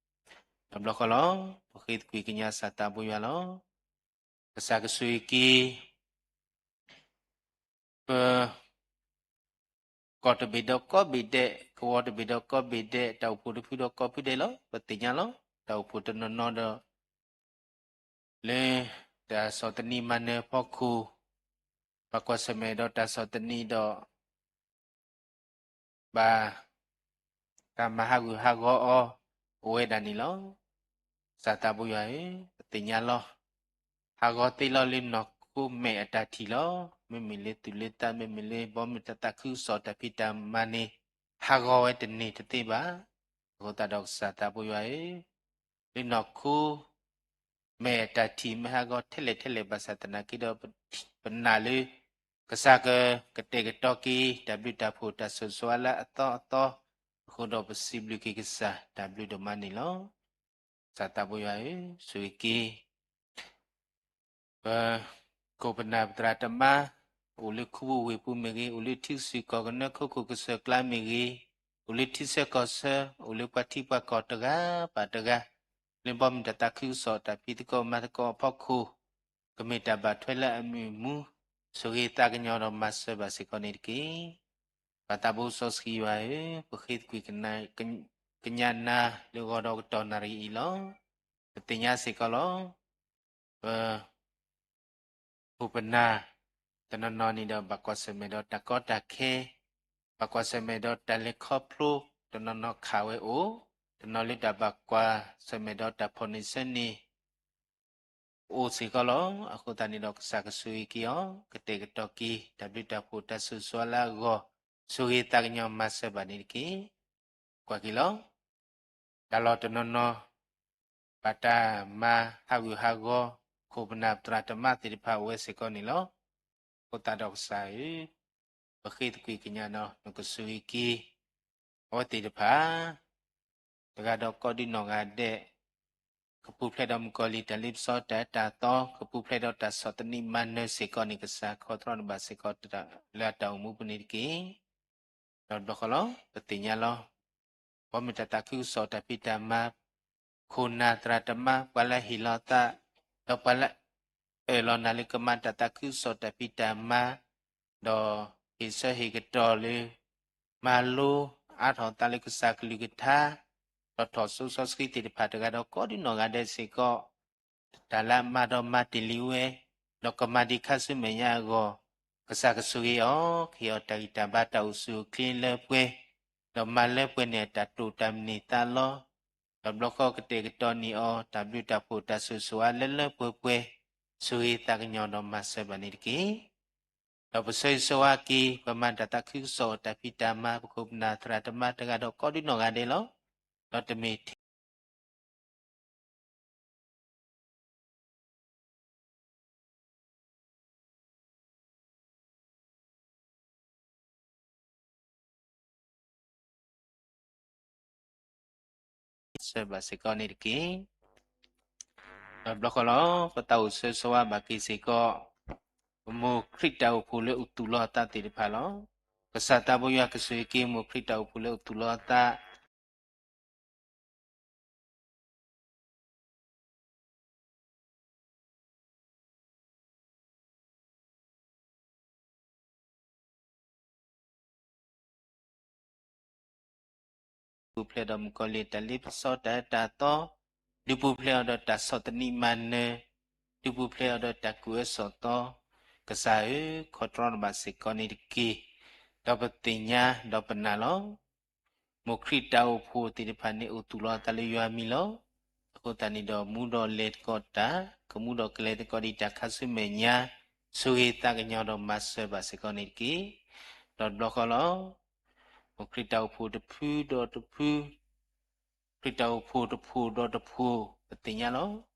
တက့ၢ်. တဘျီဃီလီၤ, ပဃ့သကွံာ်ကညးစၢ်သးဘိယွၤလီၤ. ကစၢ်ကဆိၣ်ဂ့ၤက့ၤ ပ ကီၢ်တဘ့ၣ်ဒီးကီၢ်ဘ့ၣ်ဒဲး, ကဝီၤတဘ့ၣ်ဒီးကီၢ်ဘ့ၣ်ဒဲး, တၢ်အိၣ်ဖှိၣ်တဖုဒီးကီၢ်ဖုဒဲးလီၤ. ပသ့ၣ်ညါလီၤ, တၢ်အိၣ်ဖှိၣ်တနီၤနီၤဒီး လၢတၢ်ဆီၣ်သနံးမၤနၢၤအဖီခိၣ်, ဘၣ်ကွၢ်ဆၢၣ်မဲာ်ဒီးတၢ်ဆီၣ်သနံးဒီး ဘၣ် တၢ်မၤဟးဂူာ်ဟးဂီၤအီၤ အိၣ်ဝဲဒၣ်န့ၣ်လီၤ. စၢ်သးဘိယွၤဧၢ, ပသ့ၣ်ညါလီၤ. ဟးဂီၤသ့လီၤလၢနီၢ်ခိမဲာ်အတၢ်ထံၣ်လီၤ. မ့မ့ၢ်လၢသူၣ်လၢသး မ့မ့ၢ်လၢဘီမုၢ်တၢ်သးခုကစီၣ်တၢ်ဖံးတၢ်မၤန့ၣ် ဟးဂီၤဝဲတန့ၢ်တသ့ဘၣ်. အဃိသတးဒီးကစၢ်သးဘိယွၤဧၢ, လၢနီၢ်ခိ မ့ၢ်တၢ်ထံၣ်မ့ၢ်ဟးဂီၤထဲလဲၣ်ထဲလဲၣ်ဘၣ်ဆၣ်သနာ်က့ဒီး ပနာ်လၢ ကစၢ်ကကတဲာ်ကတီၤက့ၤ တၢ်ဘျုးတၢ်ဖှိၣ်တၢ်ဆိၣ်ဂ့ၤဆိၣ်ဝါလၢအသီအသီ, အဃိဒီးပစံးဘျုးက့ၤကစၢ်တၢ်ဘျုးဒိၣ်မးန့ၣ်လီၤ. စၢ်သးဘိယွၤဧၢ, ဆိၣ်ဂ့ၤက့ၤ ပခိၣ်ပနၢ်ပသရၣ်သမါ, အိၣ်လၢခူပူၤဝ့ၢ်ပူၤမ့ၢ်ဂ့ၤ, အိၣ်လၢထံဆူၣ်ကီၢ်ကနၢ ခိခိၣ်ကစၢၢ်ကျါမ့ၢ်ဂ့ၤ, အိၣ်လၢထံဆၢကီၢ်ဆၢ, အိၣ်လၢပှၤထံပှၤကီၢ်တဂၤဘၣ်တဂၤ, လၢဘီမုၢ်တၢ်သးခုကစီၣ်တၢ်ဖံးသကိးမၤသကိးအဖီခိၣ်, ကမ့ၢ်တၢ်ဘၣ်ထွဲလၢအမုာ်မူ, ဆိၣ်ဂ့ၤသးကညီၤဒီးမၤစၢၤဘၣ်စ့ၢ်ကီးန့ၣ်တက့ၢ်. ပၢ်သးဘိစီဆှံယွၤဧၢ, ပဃ့သကွံာ်ကညးနၤလၢဂီၤဒီးကတီၢ်နၣ်ရံၣ်အံၤလီၤ. ပသ့ၣ်ညါစ့ၢ်ကီးလီၤ. ပ ခိၣ်ပနၢ် တနီၤနီၤန့ၣ်ဒီး ဘၣ်ကွၢ်ဆၢၣ်မဲာ်ဒီးတၢ်ကီတၢ်ခဲ, ဘၣ်ကွၢ်ဆၢၣ်မဲာ်ဒီးတၢ်လဲၤခီဖျိ, တနီၤနီၤခးဝဲအိၣ်, တနီၤလၢတၢ်ဘၣ်ကွၢ်ဆၢၣ်မဲာ်ဒီးတၢ်ဖီၣ်န့ၢ်ဆၢန့ၣ် အိၣ်စ့ၢ်ကီးလီၤ. အဃိသတးန့ၣ်ဒီး ကစၢ်ကဆိၣ်ဂ့ၤက့ၤအီၤ, ကတဲာ်ကတီၤက့ၤ တၢ်ဘျုးတၢ်ဖှိၣ်တၢ်ဆိၣ်ဂ့ၤဆိၣ်ဝါလၢအဂီၢ်, ဆိၣ်ဂ့ၤသးကညီၤမၤစၢၤဘၣ်န့ၣ်တက့ၢ်. ကွၢ်က့ၤလီၤ. တၢ်လီၢ်တနီၤနီၤ ဘၣ်တၢ်မၤဟးဂူာ်ဟးဂီၤ ခိၣ်ပနၢ်ပသရၣ်သမါသ့ၣ်တဖၣ်အိၣ်ဝဲစ့ၢ်ကီးန့ၣ်လီၤ. အဃိသတးဒီးကစၢ်ဧၢ, ပဃ့သကွံာ်ကညးဒီး နကဆိၣ်ဂ့ၤက့ၤ အဝဲသ့ၣ်တဖၣ် တဂၤဒီးကိးဒံနီၢ်ဂၤဒဲး, ကပူၤဖျဲးဒီးမုၣ်ကီၤလံၢ်တၢ်လ့ပစီတၢ်အၢတၢ်သီ, ကပူၤဖျဲးဒီးတၢ်ဆီၣ်သနံးမၤနၢၤစ့ၢ်ကီးန့ၣ် ကစၢ်ခီသရၣ်တဘၣ်စ့ၢ်ကီး လၢအတၢ်အိၣ်မူပူၤန့ၣ်တက့ၢ်. ဒီးတဘျီဃီလီၤ, ပသ့ၣ်ညါလီၤ. ပှၤမ့ၢ်တၢ်သးခုကစီၣ်တၢ်ဖံးတၢ်မၤ, ခိၣ်နၢ်သရၣ်သမါ, ပှၤလၢဟ့ၣ်လီၤသး, ဒီးပှၤလၢအၢၣ်လီၤနၤလၢကမၤတၢ်သးခုကစီၣ်တၢ်ဖံးတၢ်မၤ, ဒီးဟ့ၣ်ဆၢဟ့ၣ်ကတီၤလၢ မၤလိအါထီၣ်သးလၢကစၢ်ကလုၢ်ကထါ, ဒီးထီၣ်စိစီဆှံသ့ၣ်တဖၣ်တဂၤဒီးကိးဒံနီၢ်ဂၤဒဲးစ့ၢ်ကီး တၢ်လၢအမၤဒီးမၤတ့ၢ်လံဝဲ, ဒီးကမၤဒံးခါဆူမဲာ်ညါအဂီၢ်, ကစၢ်ကဆိၣ်ဂ့ၤအီၤ, ကဟ့ၣ်အီၤတၢ်ဂံၢ်တၢ်ဘါတၢ်အိၣ်ဆူၣ်အိၣ်ချ့လၢပှဲၤ, ဒီးမၤလၢပှဲၤန့ၢ်အတၢ်တိာ်တၢ်မုၢ်န့ၢ်သးလီ, ဒီးတဘျီဃီကတဲာ်ကတီၤန့ၢ်အီၤ တၢ်ဘျုးတၢ်ဖှိၣ်တၢ်ဆိၣ်ဂ့ၤဆိၣ်ဝါလၢလၢပှဲၤပှဲၤ, ဆိၣ်ဂ့ၤသးကညီၤဒီးမၤစၢၤဘၣ်န့ၣ်တက့ၢ်. ဒီးပဆၢဂ့ၤဆၢဝါက့ၤ ပှၤမၤတၢ်သးခုကစီၣ်တၢ်ဖံးတၢ်မၤ ပခိၣ်ပနၢ်သရၣ်သမါတဂၤဒီးကိးဒံနီၢ်ဂၤဒဲးလီၤ. ဒီးတမ့ၢ်ထဲ စၢၤဘၣ်စ့ၢ်ကီးန့ၣ်တက့ၢ်. ဒီးတဘျီဃီလီၤ, ပသးအိၣ်ဆၢဂ့ၤဆၢဝါဘၣ်က့ၤစ့ၢ်ကီး ပမိၢ်ခရံာ်တၢ်အိၣ်ဖှိၣ်လၢအိၣ်သူၣ်လီၤအသးသ့ၣ်တဖၣ်လီၤ. ကစၢ်သးဘိယွၤကဆိၣ်ဂ့ၤက့ၤ မိၢ်ခရံာ်တၢ်အိၣ်ဖှိၣ်လၢအိၣ်သူၣ်လီၤအသး ပူၤဖျဲးဒီးမုၣ်ကီၤလံၢ်တၢ်လ့ပစီတၢ်အၢတၢ်သီ, ဒုးပူၤဖျဲးအီၤဒီးတၢ်ဆီၣ်သနံးမၤနၢၤ, ဒုးပူၤဖျဲးအီၤဒီးတၢ်ကူၣ်အၢစီၣ်သီ, ကစၢ်ဧၢ, ခီတြီတဘၣ်စ့ၢ်ကီးန့ၣ်တက့ၢ်. ဒီးပသ့ၣ်ညါဒီးပနာ်လီၤ. မိၢ်ခရံာ်တၢ်အိၣ်ဖှိၣ်သ့ၣ်တဖၣ်န့ၣ် အိၣ်သူၣ်လီၤအသးလၢယွၤအမံၤလီၤ. အဃိသတးန့ၣ်ဒီး မူဒီးလဲၤသကိးတၢ်, ကမူဒီးကလဲၤသကိးဒံးတၢ်ခါဆူမဲာ်ညါ, ဆိၣ်ဂ့ၤသးကညီၤဒီးမၤစၢၤဘၣ်စ့ၢ်ကီးန့ၣ်တက့ၢ်. ဒီးတဘျီဃီလီၤ. မိၢ်ခရံာ်တၢ်အိၣ်ဖှိၣ်တဖုဒီးတဖု, ခရံာ်တၢ်အိၣ်ဖှိၣ်တဖှိၣ်ဒီးတဖှိၣ် ပသ့ၣ်ညါလီၤ.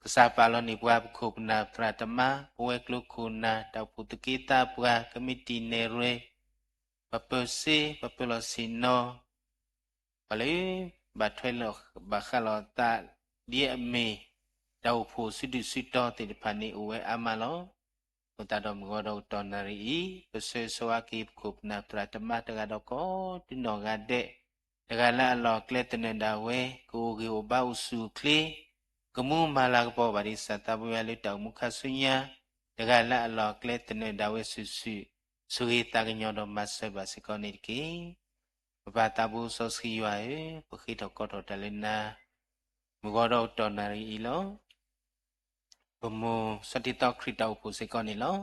ကစၢ်ပာ်လီၤန့ၢ်ပှၤပခိၣ်ပနၢ်ပသရၣ်သမါ ပဝဲကျိခိၣ်နၢ် တၢ်အိၣ်ဖှိၣ်သက့သးပှၢ် ကမံးတံာ်နဲၣ်ရွဲၣ်, ပပၢၤစ့ ပပၢၤလီၢ်ဆ့ၣ်နီၤ, ပှၤလၢ ဘၣ်ထွဲလီၤဘၣ်ဃးလီၤအသး ဒ်အမ့ၢ် တၢ်အိၣ်ဖှိၣ်စုဒုၣ်စုတီၤသ့ၣ်တဖၣ်န့ၣ် အိၣ်ဝဲအါမးလီၤ. အဃိသတးဒီးမုၢ်ဂီၤဒီးကတီၢ်နၣ်ရံၣ်အံၤ ပဆၢဂ့ၤဆၢဝါက့ၤပခိၣ်ပနၢ်ပသရၣ်သမါတဂၤဒီးကိးဒံနီၢ်ဂၤဒဲး, တဂၤလၢအလီၢ်အကျဲသနၢၣ်ဒၣ်ဝဲ, ကအိၣ်ဂ့ၤအိၣ်ဘါအိၣ်ဆူၣ်အိၣ်ချ့, ကမူမၤလၤကပီၤဘၣ်ဒ်ကစၢ်သးပှၢ်ယွၤလၢတၢ်အိၣ်မူခါဆူညါ, တဂၤလၢအလီၢ်အကျဲသနၢၣ်ဒၣ်ဝဲစုာ်စုာ်, ဆိၣ်ဂ့ၤသးကညီၤဒီးမၤစၢၤဘၣ်စ့ၢ်ကီးန့ၣ်တက့ၢ်. ပပၢ်သးဘိစီဆှံယွၤဧၢ, ပဃ့ထီၣ်ကိးထီၣ်တၢ်လၢနၤ, မုၢ်ဂီၤဒီးကတီၢ်နၣ်ရံၣ်အံၤလီၤ. ပမိၢ်စီၤတံၤသီခရံာ်တၢ်အိၣ်ဖှိၣ်စ့ၢ်ကီးန့ၣ်လီၤ.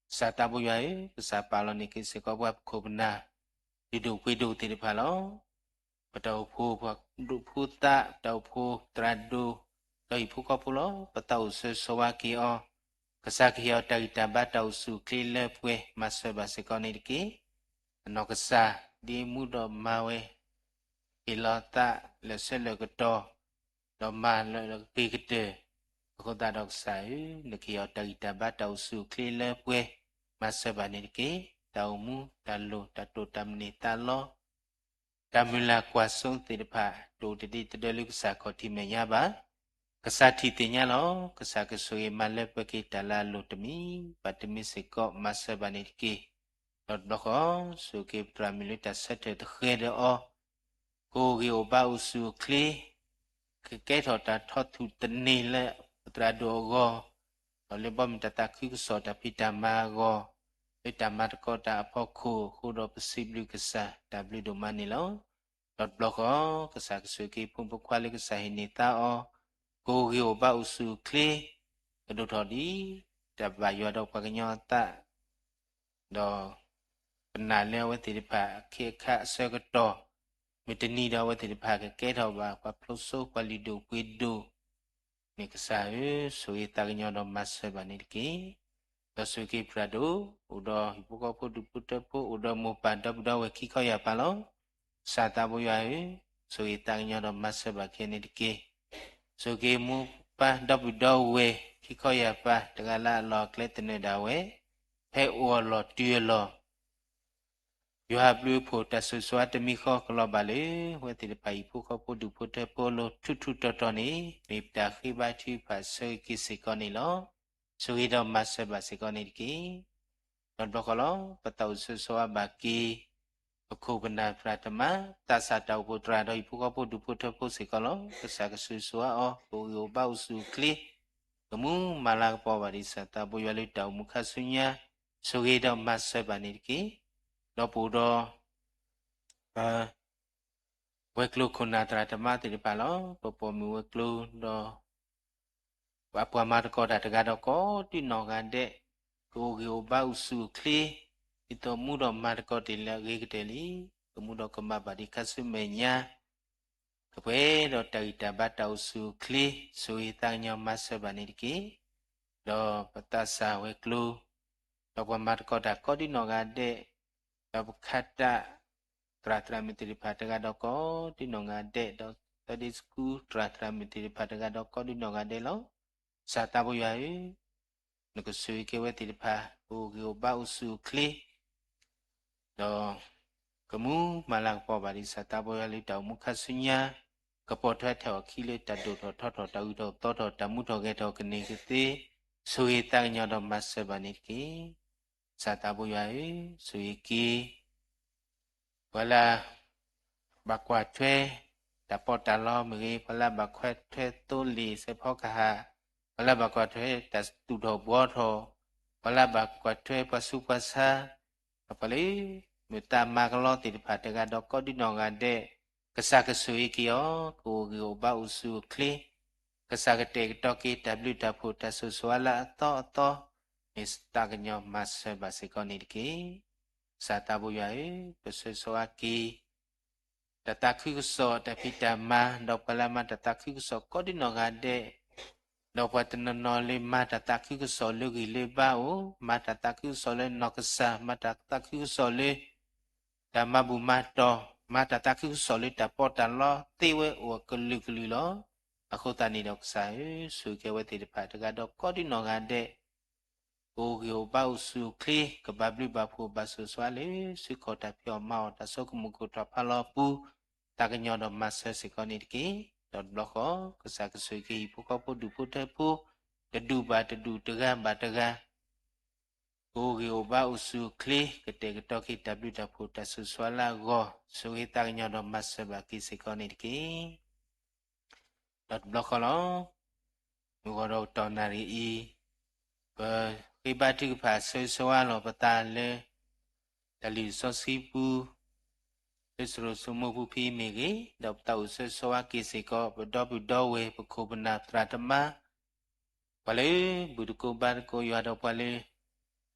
ကစၢ်သးဘိယွၤဧၢ, ကစၢ်ပာ်လီၤန့ၢ်က့ၤစ့ၢ်ကီးပှၤပခိၣ်ပနၢ်, လုၢ်ဒိၣ်ပှ့ၤဒိၣ်သ့ၣ်တဖၣ်လီၤ. ပတၢ်အိၣ်ဖှိၣ်ပှၤဒိၣ်ဖိသၣ်, ပတၢ်အိၣ်ဖှိၣ်သရၣ်ဒိၣ်, ဒီးဟံၣ်ဖိဃီဖိလီၤ. ပသးအိၣ်ဆၢဂ့ၤဆၢဝါက့ၤအီၤ, ကစၢ်ကဟ့ၣ်အီၤတၢ်ဂံၢ်တၢ်ဘါတၢ်အိၣ်ဆူၣ်အိၣ်ချ့လၢပှဲၤ မၤစၢၤဘၣ်စ့ၢ်ကီးန့ၣ်တက့ၢ်. အနီၢ်ကစၢ် ဒ်မူဒီးမါဝဲ ဟ့ၣ်လီၤသးလၢာ်ဆၢလၢာ်ကတီၢ်, ဒီးမၤလၢာ်လၢာ်ကက့ၤကတၢၢ်, အဃိသတးဒီးကစၢ်ဧၢ, နကဟ့ၣ်အီၤတၢ်ဂံၢ်တၢ်ဘါတၢ်အိၣ်ဆူၣ်အိၣ်ချ့လၢပှဲၤ, မၤစၢၤဘၣ်န့ၣ်တက့ၢ်. တၢ်အိၣ်မူတၢ်လိၣ် တၢ်တိာ်တၢ်မုၢ်န့ၢ်သးလီ, တၢ်မုၢ်လၢ်ကွၢ်စိသ့ၣ်တဖၣ် တအိၣ်တဒံတဒၢလၢကစၢ်ခီၣ်ထံးမဲာ်ညါဘၣ်. ကစၢ်ထံၣ်သ့ၣ်ညါလီၤ. ကစၢ်ကဆိၣ်ဂ့ၤမၤလၢပှဲၤက့ၤတၢ်လၢအလိၣ်တမံၤ, ဘၣ်တမံၤစ့ၢ်ကီး မၤစၢၤဘၣ်န့ၣ်တက့ၢ်. ဒီးတဘျီဃီ ဆိၣ်ဂ့ၤက့ၤပသရၣ်မုၣ်လၢတၢ်ဆၢထၢၣ်သဃဲၤဒီးအီၤ, ကအိၣ်ဂ့ၤအိၣ်ဘါအိၣ်ဆူၣ်အိၣ်ချ့, ကကဲထီၣ်တၢ်ထီၣ်ထူၣ်သန့ၤလၢပသရၣ်ဒိၣ်အဂီၢ်, ဒီးလၢဘီမုၢ်တၢ်သးခုကစီၣ်တၢ်ဖံးတၢ်မၤအဂီၢ်, လၢတၢ်မၤသကိးတၢ်အဖီခိၣ်အဃိဒီး ပစံးဘျုးကစၢ်တၢ်ဘျုးဒိၣ်မးန့ၣ်လီၤ. ဒီးတဘျီဃီ ကစၢ်ကဆိၣ်ဂ့ၤက့ၤဖိမုၣ်ဖိခွါလၢကစၢ်ဟ့ၣ်န့ၢ်သါအီၤ, ကအိၣ်ဂ့ၤအိၣ်ဘါအိၣ်ဆူၣ်အိၣ်ချ့, ကဒိၣ်ထီၣ်ဒ် တၢ်ဘၣ်ယွၤဒီးပှၤကညီအသး, ဒီးပနာ်လၢအဝဲသ့ၣ်တဖၣ်အခ့အခါအဆၢကတီၢ်, မုၢ်တနံၤဒီးအဝဲသ့ၣ်တဖၣ်ကကဲထီၣ်ဘၣ် ပှၤဖျိးစိ ပှၤလုၢ်ဒိၣ်ပှ့ၤဒိၣ်န့ၣ် ကစၢ်ဧၢ, ဆိၣ်ဂ့ၤသးကညီၤဒီးမၤစၢၤဘၣ်န့ၣ်တက့ၢ်. ဒီးဆိၣ်ဂ့ၤက့ၤပသရၣ်ဒိၣ်, အိၣ်ဒီးဟံၣ်ဖိဃီဖိဒူၣ်ဖိထၢဖိ, အိၣ်ဒီးမိၢ်ပၢ်ဒီပုၢ်ဒီဝဲၢ်ခံခီယၢ်ပၤလီၤ. ကစၢ်သးဘိယွၤဧၢ, ဆိၣ်ဂ့ၤသးကညီၤဒီးမၤစၢၤဘၣ်က့ၤန့ၣ်တက့ၢ်. ဆိၣ်ဂ့ၤမိၢ်ပၢ်ဒီပုၢ်ဒီဝဲၢ်ခံခီယၢ်ပၤ တဂၤလၢအလီၢ်အကျဲသနၢၣ်ဒၣ်ဝဲ, ဖဲအိၣ်အလီၢ်တုၤအလီၢ် ယွၤအဘျုးအဖှိၣ်တၢ်ဆိၣ်ဂ့ၤဆိၣ်ဝါတမံၤဃီကလီၤဘၣ်လၢ အဝဲသ့ၣ်တဖၣ်ဟံၣ်ဖိဃီဖိဒူၣ်ဖိထၢဖိအလိၤထူၣ်ထူၣ်တီၤတီၤန့ၣ် မ့ၢ်ပတၢ်ဃ့ဘါထုကဖၣ်ဆၢဂ့ၤက့ၤစ့ၢ်ကီးန့ၣ်လီၤ. ဆိၣ်ဂ့ၤဒီးမၤစၢၤဘၣ်စ့ၢ်ကီးန့ၣ်တက့ၢ်. ဒီးတဘျီဃီလီၤ ပသးအိၣ်ဆၢဂ့ၤဆၢဝါဘၣ်က့ၤ ပခိၣ်ပနၢ်သရၣ်သမါ သးစၢ်တၢ်အိၣ်ဖှိၣ်သရၣ်ဒီးဟံၣ်ဖိဃီဖိဒူၣ်ဖိထၢဖိစ့ၢ်ကီးလီၤ. ကစၢ်ကဆိၣ်ဂ့ၤဆိၣ်ဝါအီၤ ကအိၣ်ဂ့ၤအိၣ်ဘါအိၣ်ဆူၣ်အိၣ်ချ့ ကမူမၤလၤကပီၤဘၣ်ဒ်ကစၢ်သးဘိယွၤလၢတၢ်အိၣ်မူခါဆူညါ, ဆိၣ်ဂ့ၤဒီးမၤစၢၤဘၣ်န့ၣ်တက့ၢ်. ဒီးပအိၣ်ဒီး ပ ဝဲၤကျိၤခိၣ်နၢ်သရၣ်သမါသ့ၣ်တဖၣ်လီၤ. ပပိာ်မုၣ်ဝဲၤကျိၤဒီး ပှၤမၤသကိးတၢ်တဂၤဒီးကိးဒံနီၢ်ဂၤဒဲး, ကအိၣ်ဂ့ၤအိၣ်ဘါအိၣ်ဆူၣ်အိၣ်ချ့, ဒ်သိးမူဒီးမၤသကိးတ့ၢ်လၢအဂ့ၤကတၢၢ်လံ. ကမူဒီးကမၣ်ဘၣ်ဒံးခါဆူမဲာ်ညါ ကပှဲၤဒီးတၢ်ဂံၢ်တၢ်ဘါတၢ်အိၣ်ဆူၣ်အိၣ်ချ့, ဆိၣ်ဂ့ၤသးကညီၤမၤစၢၤဘၣ်န့ၣ်တက့ၢ်. ဒီးပသးစၢ်ဝဲၤကျိၤ, ဒီးပှၤမၤသကိးတၢ်ကိးဒံနီၢ်ဂၤဒဲး, ဒီးပခါတၢ်သရၣ်သရၣ်မုၣ်သ့ၣ်တဖၣ်တဂၤဒီးကိးဒံနီၢ်ဂၤဒဲး, ဒီး Sunday School သရၣ်သရၣ်မုၣ်သ့ၣ်တဖၣ်တဂၤဒီးကိးဒံနီၢ်ဂၤဒဲးလီၤ. ကစၢ်သးဘိယွၤဧၢ, နကဆိၣ်ဂ့ၤက့ၤဝဲသ့ၣ်တဖၣ် ကအိၣ်ဂ့ၤအိၣ်ဘါအိၣ်ဆူၣ်အိၣ်ချ့ ဒီး ကမူမၤလၤကပီၤဘၣ်ဒံးကစၢ်သးဘိယွၤလၢတၢ်အိၣ်မူခါဆူညါ, ကပိာ်ထွဲထီၣ်အခံလၢတၢ်ဒိၣ်ထီၣ်ထီထီၣ် တၢ်အုၣ်ထီၣ်သီထီၣ် တၢ်မူထီၣ်ဂဲၤထီၣ်ကန့ၢ်ကသ့, ဆိၣ်ဂ့ၤသးကညီၤဒီးမၤစၢၤဘၣ်န့ၣ်တက့ၢ်. ကစၢ်သးဘိယွၤဧၢ, ဆိၣ်ဂ့ၤက့ၤ ပှၤလၢ ဘၣ်ကွၢ်ထွဲ တၢ်ပီးတၢ်လီမ့ၢ်ဂ့ၤ, ပှၤလၢဘၣ်ကွၢ်ထွဲသိလ့ၣ်စဲးဖီကဟၣ်, ပှၤလၢဘၣ်ကွၢ်ထွဲတၢ်သူၣ်ထီၣ်ဘှီထီၣ်, ပှၤလၢဘၣ်ကွၢ်ထွဲပှၤဆူးပှၤဆါ, ဒီးပှၤလၢ မ့ၢ်တၢ်မၤကလီသ့ၣ်တဖၣ်တဂၤဒီးကိးဒံနီၢ်ဂၤဒဲး, ကစၢ်ကဆိၣ်ဂ့ၤက့ၤအီၤ ကအိၣ်ဂ့ၤအိၣ်ဘါအိၣ်ဆူၣ်အိၣ်ချ့, ကစၢ်ကတဲာ်ကတီၤက့ၤတၢ်ဘျုးတၢ်ဖှိၣ်တၢ်ဆိၣ်ဂ့ၤဆိၣ်ဝါလၢအသီအသီ, မ့ၢ်သးကညီၤမၤစၢၤဘၣ်စ့ၢ်ကီးန့ၣ်တက့ၢ်. ကစၢ်သးဘိယွၤဧၢ, ပဆၢဂ့ၤဆၢဝါက့ၤ တၢ်သးခုကစီၣ်တၢ်ဖံးတၢ်မၤ, ဒီးပှၤလၢမၤတၢ်သးခုကစီၣ်ကိးဒံနီၢ်ဂၤဒဲး, ဒီးပှၤတနီၤနီၤလၢမၤတၢ်သးခုကစီၣ်လၢဂံၢ်လၢဘါအိၣ်, မၤတၢ်သးခုကစီၣ်လၢနီၢ်ကစၢ်, မၤတၢ်သးခုကစီၣ်လၢ တၢ်မၤဘူၣ်မၤတီၢ်, မၤတၢ်သးခုကစီၣ်လၢတၢ်ပီးတၢ်လီသ့ဝဲအိၣ်အကလုာ်ကလုာ်လီၤ. အဃိသတးန့ၣ်ဒီးကစၢ်ဧၢ, ဆိၣ်ဂ့ၤက့ၤအဝဲသ့ၣ်တဖၣ်တဂၤဒီးကိးဒံနီၢ်ဂၤဒဲး, ကအိၣ်ဂ့ၤအိၣ်ဘါအိၣ်ဆူၣ်အိၣ်ချ့, ကဘၣ်ဘျုးဘၣ်ဖှိၣ်ဘၣ်ဆိၣ်ဂ့ၤဆိၣ်ဝါလၢ ဆူခီၣ်တၢ်ဖံးအီၣ်မၤအီၣ်တၢ်ဆိကမိၣ်ကထီၣ်ဖးလီၤအပူၤ, သးကညီၤဒီးမၤစၢၤစ့ၢ်ကီးန့ၣ်တက့ၢ်. ဒီးတဘျီဃီ ကစၢ်ကဆိၣ်ဂ့ၤက့ၤဟံၣ်ဖိဃီဖိဒူၣ်ဖိထၢဖိ, တဒူၣ်ဘၣ်တဒူၣ်တဂၤဘၣ်တဂၤ ကအိၣ်ဂ့ၤအိၣ်ဘါအိၣ်ဆူၣ်အိၣ်ချ့, ကတဲာ်ကတီၤက့ၤတၢ်ဘျုးတၢ်ဖှိၣ်တၢ်ဆိၣ်ဂ့ၤဆိၣ်ဝါလၢအဂီၢ်, ဆိၣ်ဂ့ၤသးကညီၤဒီးမၤစၢၤဘၣ်က့ၤစ့ၢ်ကီးန့ၣ်တက့ၢ်. ဒီးတဘျီဃီလီၤ. မုၢ်ဂီၤဒီးကတီၢ်နၣ်ရံၣ်အံၤ, ပဃ့ဘါထုကဖၣ်ဆၢဂ့ၤဆၢဝါလီၤပသးလၢ တၢ်လံာ်စီဆှံပူၤ, လၢစိရိၤစိမိၢ်ပူၤဖဲအံၤမ့ၢ်ဂ့ၤ, ဒီးပသးအိၣ်ဆၢဂ့ၤဆၢဝါက့ၤစ့ၢ်ကီး ပဒီပုၢ်ဒီဝဲၢ် ပခိၣ်ပနၢ်သရၣ်သမါ ပှၤလၢဘူၣ်သကိးဘါသကိးယွၤဒီးပှၤလၢ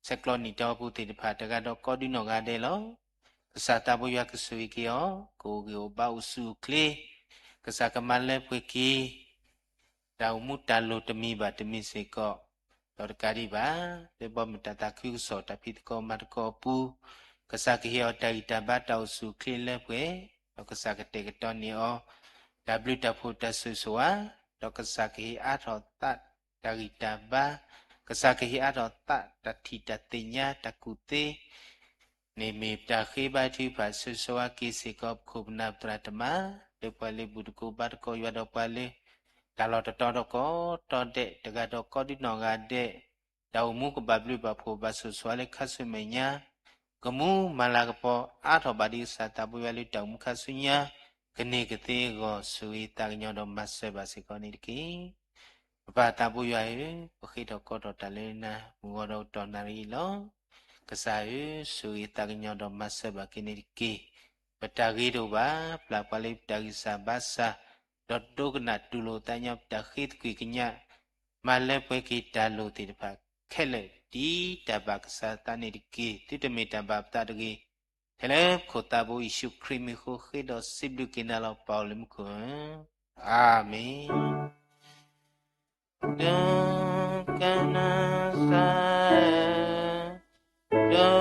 ဆဲးကျိးနံၣ်တီအပူၤသ့ၣ်တဖၣ်တဂၤဒီးကိးဒံနီၢ်ဂၤဒဲးလီၤ. ကစၢ်သးဘိယွၤကဆိၣ်ဂ့ၤက့ၤအီၤ, ကအိၣ်ဂ့ၤအိၣ်ဘါအိၣ်ဆူၣ်အိၣ်ချ့, ကစၢ်ကမၤလၢပှဲၤက့ၤ တၢ်အိၣ်မူတၢ်လိၤတမံၤဘၣ်တမံၤစ့ၢ်ကီး, ဒီးတကးဒံးဘၣ်, လၢဘီမုၢ်တၢ်သးခုကစီၣ်တၢ်ဖံးသကိးမၤသကိးအပူၤ, ကစၢ်ကဟ့ၣ်အီၤတၢ်ဂံၢ်တၢ်ဘါတၢ်အိၣ်ဆူၣ်အိၣ်ချ့လၢပှဲၤ, ဒီးကစၢ်ကတဲာ်ကတီၤန့ၢ်အီၤ တၢ်ဘျုးတၢ်ဖှိၣ်တၢ်ဆိၣ်ဂ့ၤဆိၣ်ဝါ, ဒီးကစၢ်ကဟ့ၣ်အါထီၣ်သးတၢ်ဂံၢ်တၢ်ဘါ, ကစၢ်ကဟ့ၣ်အါထီၣ်သးတၢ်ထံၣ်တၢ်သ့ၣ်ညါတၢ်ကူၣ်သ့ န့ၣ်မ့ၢ်တၢ်ဃ့ဘါထုကဖၣ်ဆၢဂ့ၤဆၢဝါက့ၤစ့ၢ်ကီး ပခိၣ်ပနၢ်ပသရၣ်သမါ, လၢပှၤလၢဘူၣ်သကိးဘါသကိးယွၤဒီးပှၤလၢ တၢ်လီၢ်တတီၤဒီးကိးတီၤဒဲးတဂၤဒီးကိးဒံနီၢ်ဂၤဒဲး, တၢ်အိၣ်မူကဘၣ်ဘျုးဘၣ်ဖှိၣ်ဘၣ်ဆိၣ်ဂ့ၤဆိၣ်ဝါလၢခါဆူမဲာ်ညါ, ကမူမၤလၤကပီၤအါထီၣ်ဘၣ်ဒံးကစၢ်သးဘိယွၤလၢတၢ်အိၣ်မူခါဆူညါ, ကန့ၢ်ကသ့အဂီၢ် ဆိၣ်ဂ့ၤသးကညီၤဒီးမၤစၢၤဘၣ်စ့ၢ်ကီးန့ၣ်တက့ၢ်. ပပၢ်သးဘိယွၤဧၢ, ပဃ့ထီၣ်ကိးထီၣ်တၢ်လၢနၤ မုၢ်ဂီၤဒီးကတီၢ်နၣ်ရံၣ်အံၤလီၤ. ကစၢ်ဧၢ, ဆိၣ်ဂ့ၤသးကညီၤဒီးမၤစၢၤဘၣ်က့ၤန့ၣ်တက့ၢ်. ပတၢ်ဂ့ၤတအိၣ်ဘၣ်, ပျၢ်ပှၤလၢပတၢ်ဂံၢ်စၢ်ဘါစၢ်, ဒီးဒိကနၣ်တူၢ်လိာ်သးညီပတၢ်ဃ့သကွံၢ်ကညး, မၤလၢပှဲၤက့ၤတၢ်လိၣ်သ့ၣ်တဖၣ်ခဲလၢာ် ဒ်တၢ်ဘၣ်ကစၢ်သးန့ၣ်တက့ၢ်. သုတမ့ၢ်တၢ်ဘၣ်ပသးတဂ့ၤ. ထဲလၢပခိၣ်သးဘိယ့ၣ်ၡူးခရံာ်မံၤအဃိ ဃ့ဒီးစံးဘျုးက့ၤနၤလီၤ ပၢ်အိၣ်လၢမူခိၣ်ဧၢ, အၤမ့ၣ်. ဒိကနၣ်စၢ်ဧၢ, ဒိ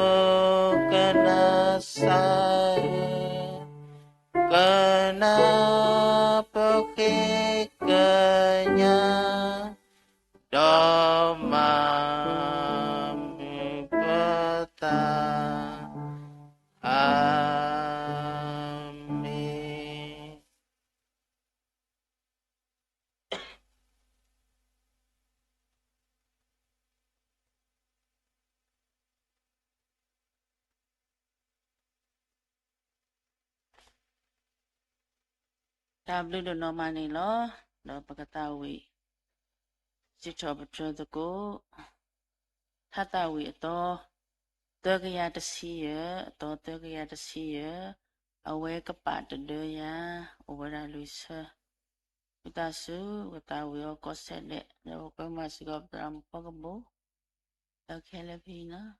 ကနၣ်စၢ်ဧၢ, ကနၣ်ပဃ့ကညး, ဒီးမၤမုာ်ပသး, အၤမ့ၣ်. တၢ်ဘျုးဒိၣ်နီၢ်မးန့ၣ်လီၤ. ဒီးပကသးဝံၣ် စံးထီၣ်ပတြၢၤသကိး ထါသးဝံၣ်အသီ သၢကယၤတဆံယဲၢ်, အသီသၢကယၤတဆံယဲၢ်, အဝဲကပာ်တဒၢယၤ, အိၣ်ဝဲဒၣ်လွံၢ်ဆၢ. ဝံသးစူၤ ပကသးဝံၣ်အီၤကိးဆၢဒဲး, ဒီးပကမၤစ့ၢ်ကီးပသရၣ်မုၣ်ဖီကဘိၣ် လၢခဲလၢာ်ဖဲအံၤလီၤ.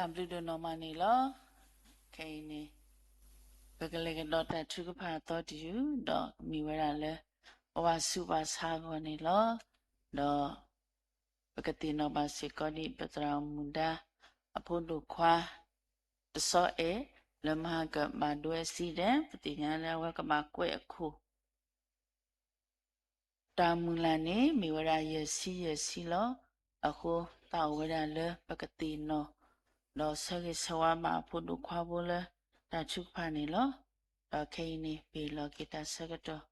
တၢ်ဘျုးဒိၣ်နီၢ်မးန့ၣ်လီၤ. ခဲအံၤန့ၣ် ပကလဲၤကဒီးတၢ်ထုကဖၣ်အသီတယုၢ် ဒီးမ့ၢ်ဝဲဒၣ်လၢ ပဘၣ်ဆူးဘၣ်ဆါအဂီၢ်န့ၣ်လီၤ. ဒီး ပကသ့ၣ်နီၣ်ဘၣ်စ့ၢ်ကီးဒံး ပသရၣ်မုၣ်ဒါ အဖိဒိၣ်ခွါ တစီအဲၣ် လၢမဟါကဘၣ်ဒိ accident ပသ့ၣ်ညါလၢအဝဲကဘၣ်ကွဲးအခိၣ် တၢ်မုၢ်လၢ်န့ၣ် မ့ၢ်ဝဲဒၣ်ယဲၢ်ဆံယဲၢ်ဆံလီၤ. အဃိသတးအိၣ်ဝဲဒၣ်လၢပကသ့ၣ်နီၣ် ဒီးဆၢဂ့ၤဆၢဝါဘၣ်အဖိဒိၣ်ခွါဖိလၢတၢ်ထုကဖၣ်န့ၣ်လီၤ. ဒီးခဲအံၤန့ၣ် ပဟ့ၣ်လီၤက့ၤတၢ်ဆၢကတီၢ်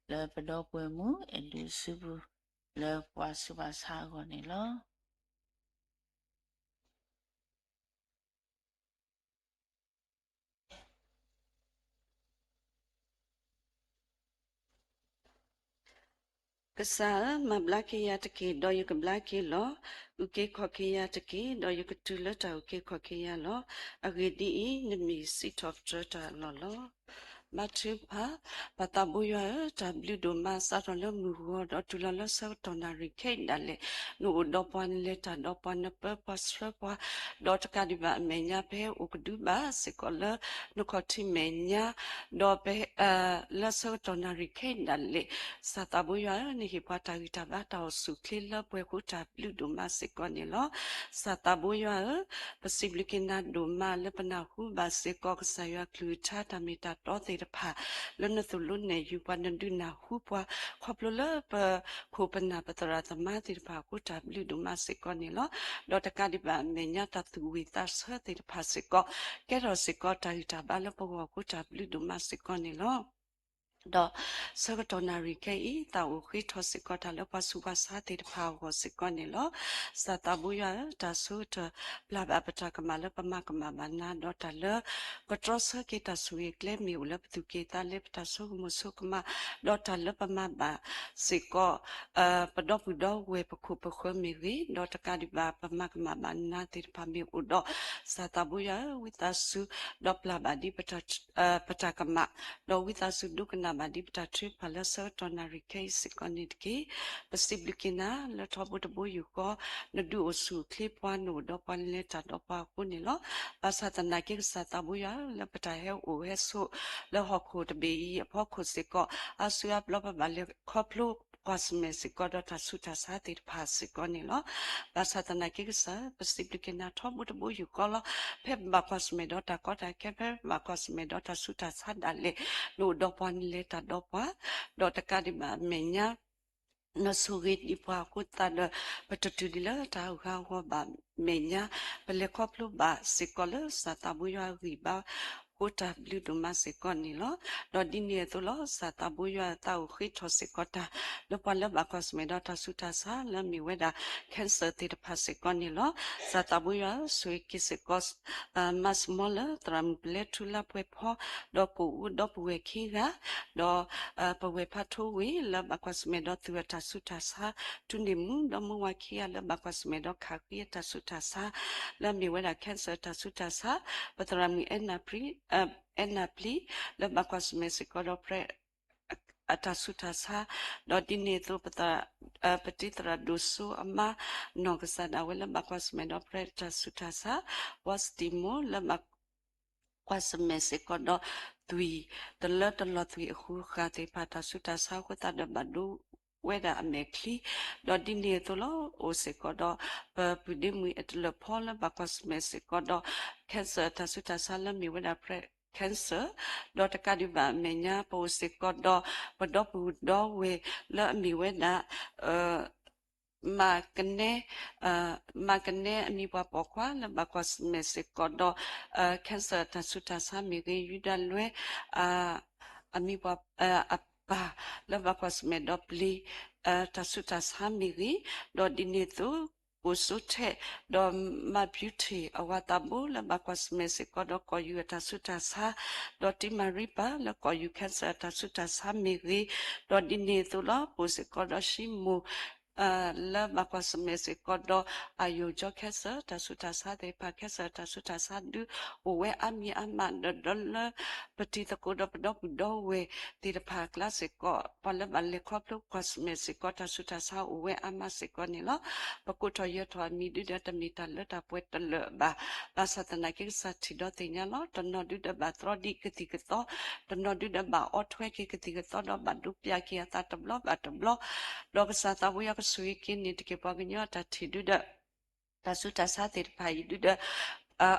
လၢပဒီပုၢ်ဝဲၢ်မုၣ် အဲၣ်ဒိးစုပူၤ လၢပှၤဆူးဘၣ်ဆါအဂီၢ်န့ၣ်လီၤ. ကစၢ်ဧၢ, မၤဘျါက့ၤယၤတက့ၢ်, ဒီးယကဘျါက့ၤလီၤ. အုၣ်က့ၤခီၣ်က့ၤယၤတက့ၢ်, ဒီးယကတုၤလၢတၢ်အုၣ်က့ၤခီၣ်က့ၤယၤလီၤ. အဂ့ၢ်ဒ်အံၤ, နမ့ၢ်စံးထီၣ်ပတြၢၤတၢ်အလီၢ်လီၤ. ဘါထုကဖၣ်, ပၢ်သးဘိယွၤဧၢ, တၢ်ဘျုးဒိၣ်မး စးထီၣ်လၢမုၢ်ဂီၤ ဒီးတုၤလီၤလၢဆၢကတီၢ်နၣ်ရံၣ်ခဲအံၤဒၣ်လဲာ်, နအိၣ်ဒီးပှၤ နလဲၤတၢ်ဒီးပှၤ နပၢပှၤဆှၢပှၤ, ဒီးတကးဒံးဘၣ်အမဲာ်ညါ ပဟဲအိၣ်ကဒုဘၣ်စ့ၢ်ကီးလၢနခီၣ်ထံးမဲာ်ညါ, ဒီးပ လၢဆၢကတီၢ်နၣ်ရံၣ်ခဲအံၤဒၣ်လဲာ်, ကစၢ်သးဘိယွၤဧၢ, နဟ့ၣ်ပှၤတၢ်ဂံၢ်တၢ်ဘါ တၢ်အိၣ်ဆူၣ်အိၣ်ချ့လၢပှဲၤအဃိ တၢ်ဘျုးဒိၣ်မးစ့ၢ်ကီးန့ၣ်လီၤ. ကစၢ်သးဘိယွၤဧၢ, ပစံးဘျုးက့ၤနၤဒိၣ်မးလၢပနၢ်ဟူဘၣ်စ့ၢ်ကီး ကစၢ်ယွၤကလုၢ်ကထါတၢ်မ့ၢ်တၢ်တီသ့ၣ်တဖၣ် လၢနသိၣ်လိနဲၣ်ယုၤပှၤ နဒုးနၢ်ဟူပှၤ ခီဖျိလၢပခိၣ်ပနၢ်ပသရၣ်သမါသ့ၣ်တဖၣ်အဃိ တၢ်ဘျုးဒိၣ်မးစ့ၢ်ကီးန့ၣ်လီၤ. ဒီးတကးဒံးဘၣ်အမဲာ်ညါ တၢ်သူၣ်ဝံၣ်သးဆၢသ့ၣ်တဖၣ်စ့ၢ်ကီး ကဲထီၣ်စ့ၢ်ကီးတၢ်ဂံၢ်တၢ်ဘါလၢပဂီၢ်အဃိ တၢ်ဘျုးဒိၣ်မးစ့ၢ်ကီးန့ၣ်လီၤ. ဒီးဆၢကတီၢ်နၣ်ရံၣ်ခဲအံၤ သးအိၣ်ဃ့ထီၣ်စ့ၢ်ကီးတၢ်လၢပှၤဆူးပှၤဆါသ့ၣ်တဖၣ်အဂီၢ်စ့ၢ်ကီးန့ၣ်လီၤ. ကစၢ်သးဘိယွၤဧၢ, တၢ်ဆိကတၢၢ် ပျၢ်ဘၣ်ပတၢ်ကမၣ်လၢပမၤကမၣ်ဘၣ်နၤ, ဒီးတၢ်လၢကတြီဆၢက့ၤတၢ်ဆိၣ်ဂ့ၤကျဲမ့ၢ်အိၣ်လၢပသူၣ်ကံၢ်သးလဲ ပတၢ်ဆိကမိၣ်ဆိကမး, ဒီးတၢ်လၢပမၤဘၣ်စ့ၢ်ကီး ပဒီပုၢ်ဒီဝဲၢ်ပခိၣ်ပဃၢၤမ့ၢ်ဂ့ၤ, ဒီးတကးဒံးဘၣ်ပမၤကမၣ်ဘၣ်နၤသ့ၣ်တဖၣ်မ့ၢ်အိၣ်ဒီး, ကစၢ်သးဘိယွၤဧၢ, ဝံသးစူၤ ဒီးပျၢ်ဘၣ်ဒ် ပတၢ်ကမၣ်, ဒီးဝံသးစူၤဒိကနၣ်ဘၣ်ဒ်ပတၢ်ထုကဖၣ်လၢဆၢကတီၢ်နၣ်ရံၣ်ခဲအံၤစ့ၢ်ကီးန့ၣ်တက့ၢ်. ပစံးဘျုးက့ၤနၤလၢထီဘိတဘိယူၢ်ဃီ, နဒုးအိၣ်ဆူၣ်အိၣ်ချ့ပှၤ, နအိၣ်ဒီးပှၤလၢတၢ်ဒီးပှၤအဃိန့ၣ်လီၤ. ဘၣ်ဆၣ်သနာ်က့ ကစၢ်သးဘိယွၤဧၢ, လၢပတၢ်ဟဲအိၣ်ဟဲဆိးလၢဟီၣ်ခိၣ်တဘ့ၣ်အံၤအဖီခိၣ်စ့ၢ်ကီး, အါစုအါဘျီပဘၣ်လဲၤခီဖျိကွၢ်ဆၢၣ်မဲာ်စ့ၢ်ကီးဒီး တၢ်ဆူးတၢ်ဆါသ့ၣ်တဖၣ်စ့ၢ်ကီးန့ၣ်လီၤ. ဘၣ်ဆၣ်သနာ်က့ ကစၢ်ဧၢ, ပစံးဘျုးက့ၤနၤထီဘိတဘိယူၢ်ဃီလီၤ. ဖဲပဘၣ်ကွၢ်ဆၢၣ်မဲာ်ဒီးတၢ်ကီတၢ်ခဲ, ဖဲပဘၣ်ကွၢ်ဆၢၣ်မဲာ်ဒီးတၢ်ဆူးတၢ်ဆါဒၣ်လဲာ်, နအိၣ်ဒီးပှၤ နလဲၤတၢ်ဒီးပှၤ, ဒီးတကးဒံးဘၣ်အမဲာ်ညါ နဆိၣ်ဂ့ၤဒံးပှၤအဃိသတးဒီး, ပတတုၤဒံးလၢတၢ်အဂၤအဂီၢ်ဘၣ်အမဲာ်ညါ, ပလဲၤခီဖျိဘၣ်စ့ၢ်ကီးလၢကစၢ်သးဘိယွၤအဂံၢ်ဘါအဃိ တၢ်ဘျုးဒိၣ်မးစ့ၢ်ကီးန့ၣ်လီၤ. ဒီးဒ်န့ၣ်အသိးလီၤ, ကစၢ်သးဘိယွၤအသးအိၣ်ဃ့ထီၣ်စ့ၢ်ကီးတၢ် လၢပှၤလၢဘၣ်ကွၢ်ဆၢၣ်မဲာ်ဒီးတၢ်ဆူးတၢ်ဆါ လၢအမ့ၢ်ဝဲဒၣ် cancer သ့ၣ်တဖၣ်စ့ၢ်ကီးန့ၣ်လီၤ. ကစၢ်သးဘိယွၤဧၢ, ဆိၣ်ဂ့ၤက့ၤစ့ၢ်ကီး မၤစမီလၢသရၣ်မုၣ်ပလဲထူလါပှဲၤဖီ ဒီးကိၣ်အူဒီပုၢ်ဝဲၢ်ခံဂၤ, ဒီး ပဝဲၢ်ဖးထိဝ့ၢ် လၢဘၣ်ကွၢ်ဆၢၣ်မဲာ်ဒီးသုးအတၢ်ဆူးတၢ်ဆါ, ထူန့ၢ်မူ ဒီမါဝၤခံဂၤ လၢဘၣ်ကွၢ်ဆၢၣ်မဲာ်ဒီးခးဃံအတၢ်ဆူးတၢ်ဆါ, လၢအမ့ၢ်ဝဲဒၣ် cancer အတၢ်ဆူးတၢ်ဆါ, ပသရၣ်မုၣ် အဲၣ်နၢ်ပျံၤ လၢဘၣ်ကွၢ်ဆၢၣ်မဲာ်စ့ၢ်ကီးဒီး ပြဲး အတၢ်ဆူးတၢ်ဆါ, ဒီးဒ်န့ၣ်အသိး ပတံၤသရၣ်ဒိၣ်စိအမါ နီၢ်ကစၢ်ဒၣ်ဝဲ လၢဘၣ်ကွၢ်ဆၢၣ်မဲာ်ဒီး ပြဲး အတၢ်ဆူးတၢ်ဆါ, ဝါစတံမိၢ် လၢဘၣ် ကွၢ်ဆၢၣ်မဲာ်စ့ၢ်ကီးဒီး သွံၣ် တလၢတလီၢ်သွံၣ်အဃုာ်ဃာ်သ့ၣ်တဖၣ် တၢ်ဆူးတၢ်ဆါအဃိသတးဒီး ဘၣ်ဒိဝဲဒၣ်အမဲာ်ချံ, ဒီးဒ်န့ၣ်အသိးလီၤ, အိၣ်စ့ၢ်ကီးဒီး ပပုၢ်ဒ့မုၣ်အဲၣ်တလၢၣ်ဖီ လၢဘၣ်ကွၢ်ဆၢၣ်မဲာ်စ့ၢ်ကီးဒီး cancer တၢ်ဆူးတၢ်ဆါ လၢအမ့ၢ်ဝဲဒၣ် ပြဲး cancer, ဒီးတကးဒံးဘၣ်အမဲာ်ညါ ပအိၣ်စ့ၢ်ကီးဒီး ပဒီပုၢ်ဒီဝဲၢ် လၢအမ့ၢ်ဝဲဒၣ် မၤကနဲ, မၤကနဲအမံၤပှၢ်ပိာ်ခွါ လၢဘၣ်ကွၢ်ဆၢၣ်မဲာ်စ့ၢ်ကီးဒီး cancer တၢ်ဆူးတၢ်ဆါမ့ၢ်ဂ့ၤ, ယူဒၤလွဲ အမံၤပှၤ အပၢ် လၢဘၣ်ကွၢ်ဆၢၣ်မဲာ်ဒီး ပျ့ၤ တၢ်ဆူးတၢ်ဆါမ့ၢ်ဂ့ၤ, ဒီးဒ်န့ၣ်အသိး ကိၣ်စိထဲး ဒီးမၤ beauty အဝၤသးဘိ လၢဘၣ်ကွၢ်ဆၢၣ်မဲာ်စ့ၢ်ကီးဒီး ကီၢ်ယူၢ်အတၢ်ဆူးတၢ်ဆါ, ဒီးတံၤမၤရံပၢ် လၢကီၢ်ယူၢ် cancer အတၢ်ဆူးတၢ်ဆါမ့ၢ်ဂ့ၤ, ဒီးဒ်န့ၣ်အသိးလီၤ, ပအိၣ်စ့ၢ်ကီးဒီး ၡံမိၢ် လၢဘၣ်ကွၢ်ဆၢၣ်မဲာ်စ့ၢ်ကီးဒီး အယိာ်ကၠီ cancer တၢ်ဆူးတၢ်ဆါသ့ၣ်တဖၣ် cancer တၢ်ဆူးတၢ်ဆါဒုးအိၣ်ဝဲအါမံၤအါမး ဒီးဒီလၢပတံၤသကိးဒီးပဒီပုၢ်ဒီဝဲၢ်သ့ၣ်တဖၣ်အကျါစ့ၢ်ကီး ပှၤလၢဘၣ်လဲၤခီဖျိကွၢ်ဆၢၣ်မဲာ်စ့ၢ်ကီး တၢ်ဆူးတၢ်ဆါအိၣ်ဝဲအါမးစ့ၢ်ကီးန့ၣ်လီၤ. ပကိးထီၣ်ယၢၤထီၣ်အမံၤဒုဒီးတမ့ၢ်တၢ်လၢတၢ်ပှဲၤတလၢာ်ဘၣ်. ဘၣ်ဆၣ်သနာ်က့ ကစၢ်ထံၣ်ဒီးသ့ၣ်ညါလီၤ. တနီၤဒုဒီးဘၣ်သြီဒံးကသံၣ်ကသီ, တနီၤဒုဒီးဘၣ်အီထွဲက့ၤကသံၣ်ကသီဒီးဘၣ်ဒိးပျၢ်က့ၤအသးတဘျီဘၣ်တဘျီ, ဒီးကစၢ်သးဘိယွၤကဆိၣ်ဂ့ၤက့ၤန့ၣ်တက့ၢ်. ပှၤကညီအတၢ်ထံၣ်ဒုဒီး တၢ်ဆူးတၢ်ဆါသ့ၣ်တဖၣ်အံၤဒုဒီး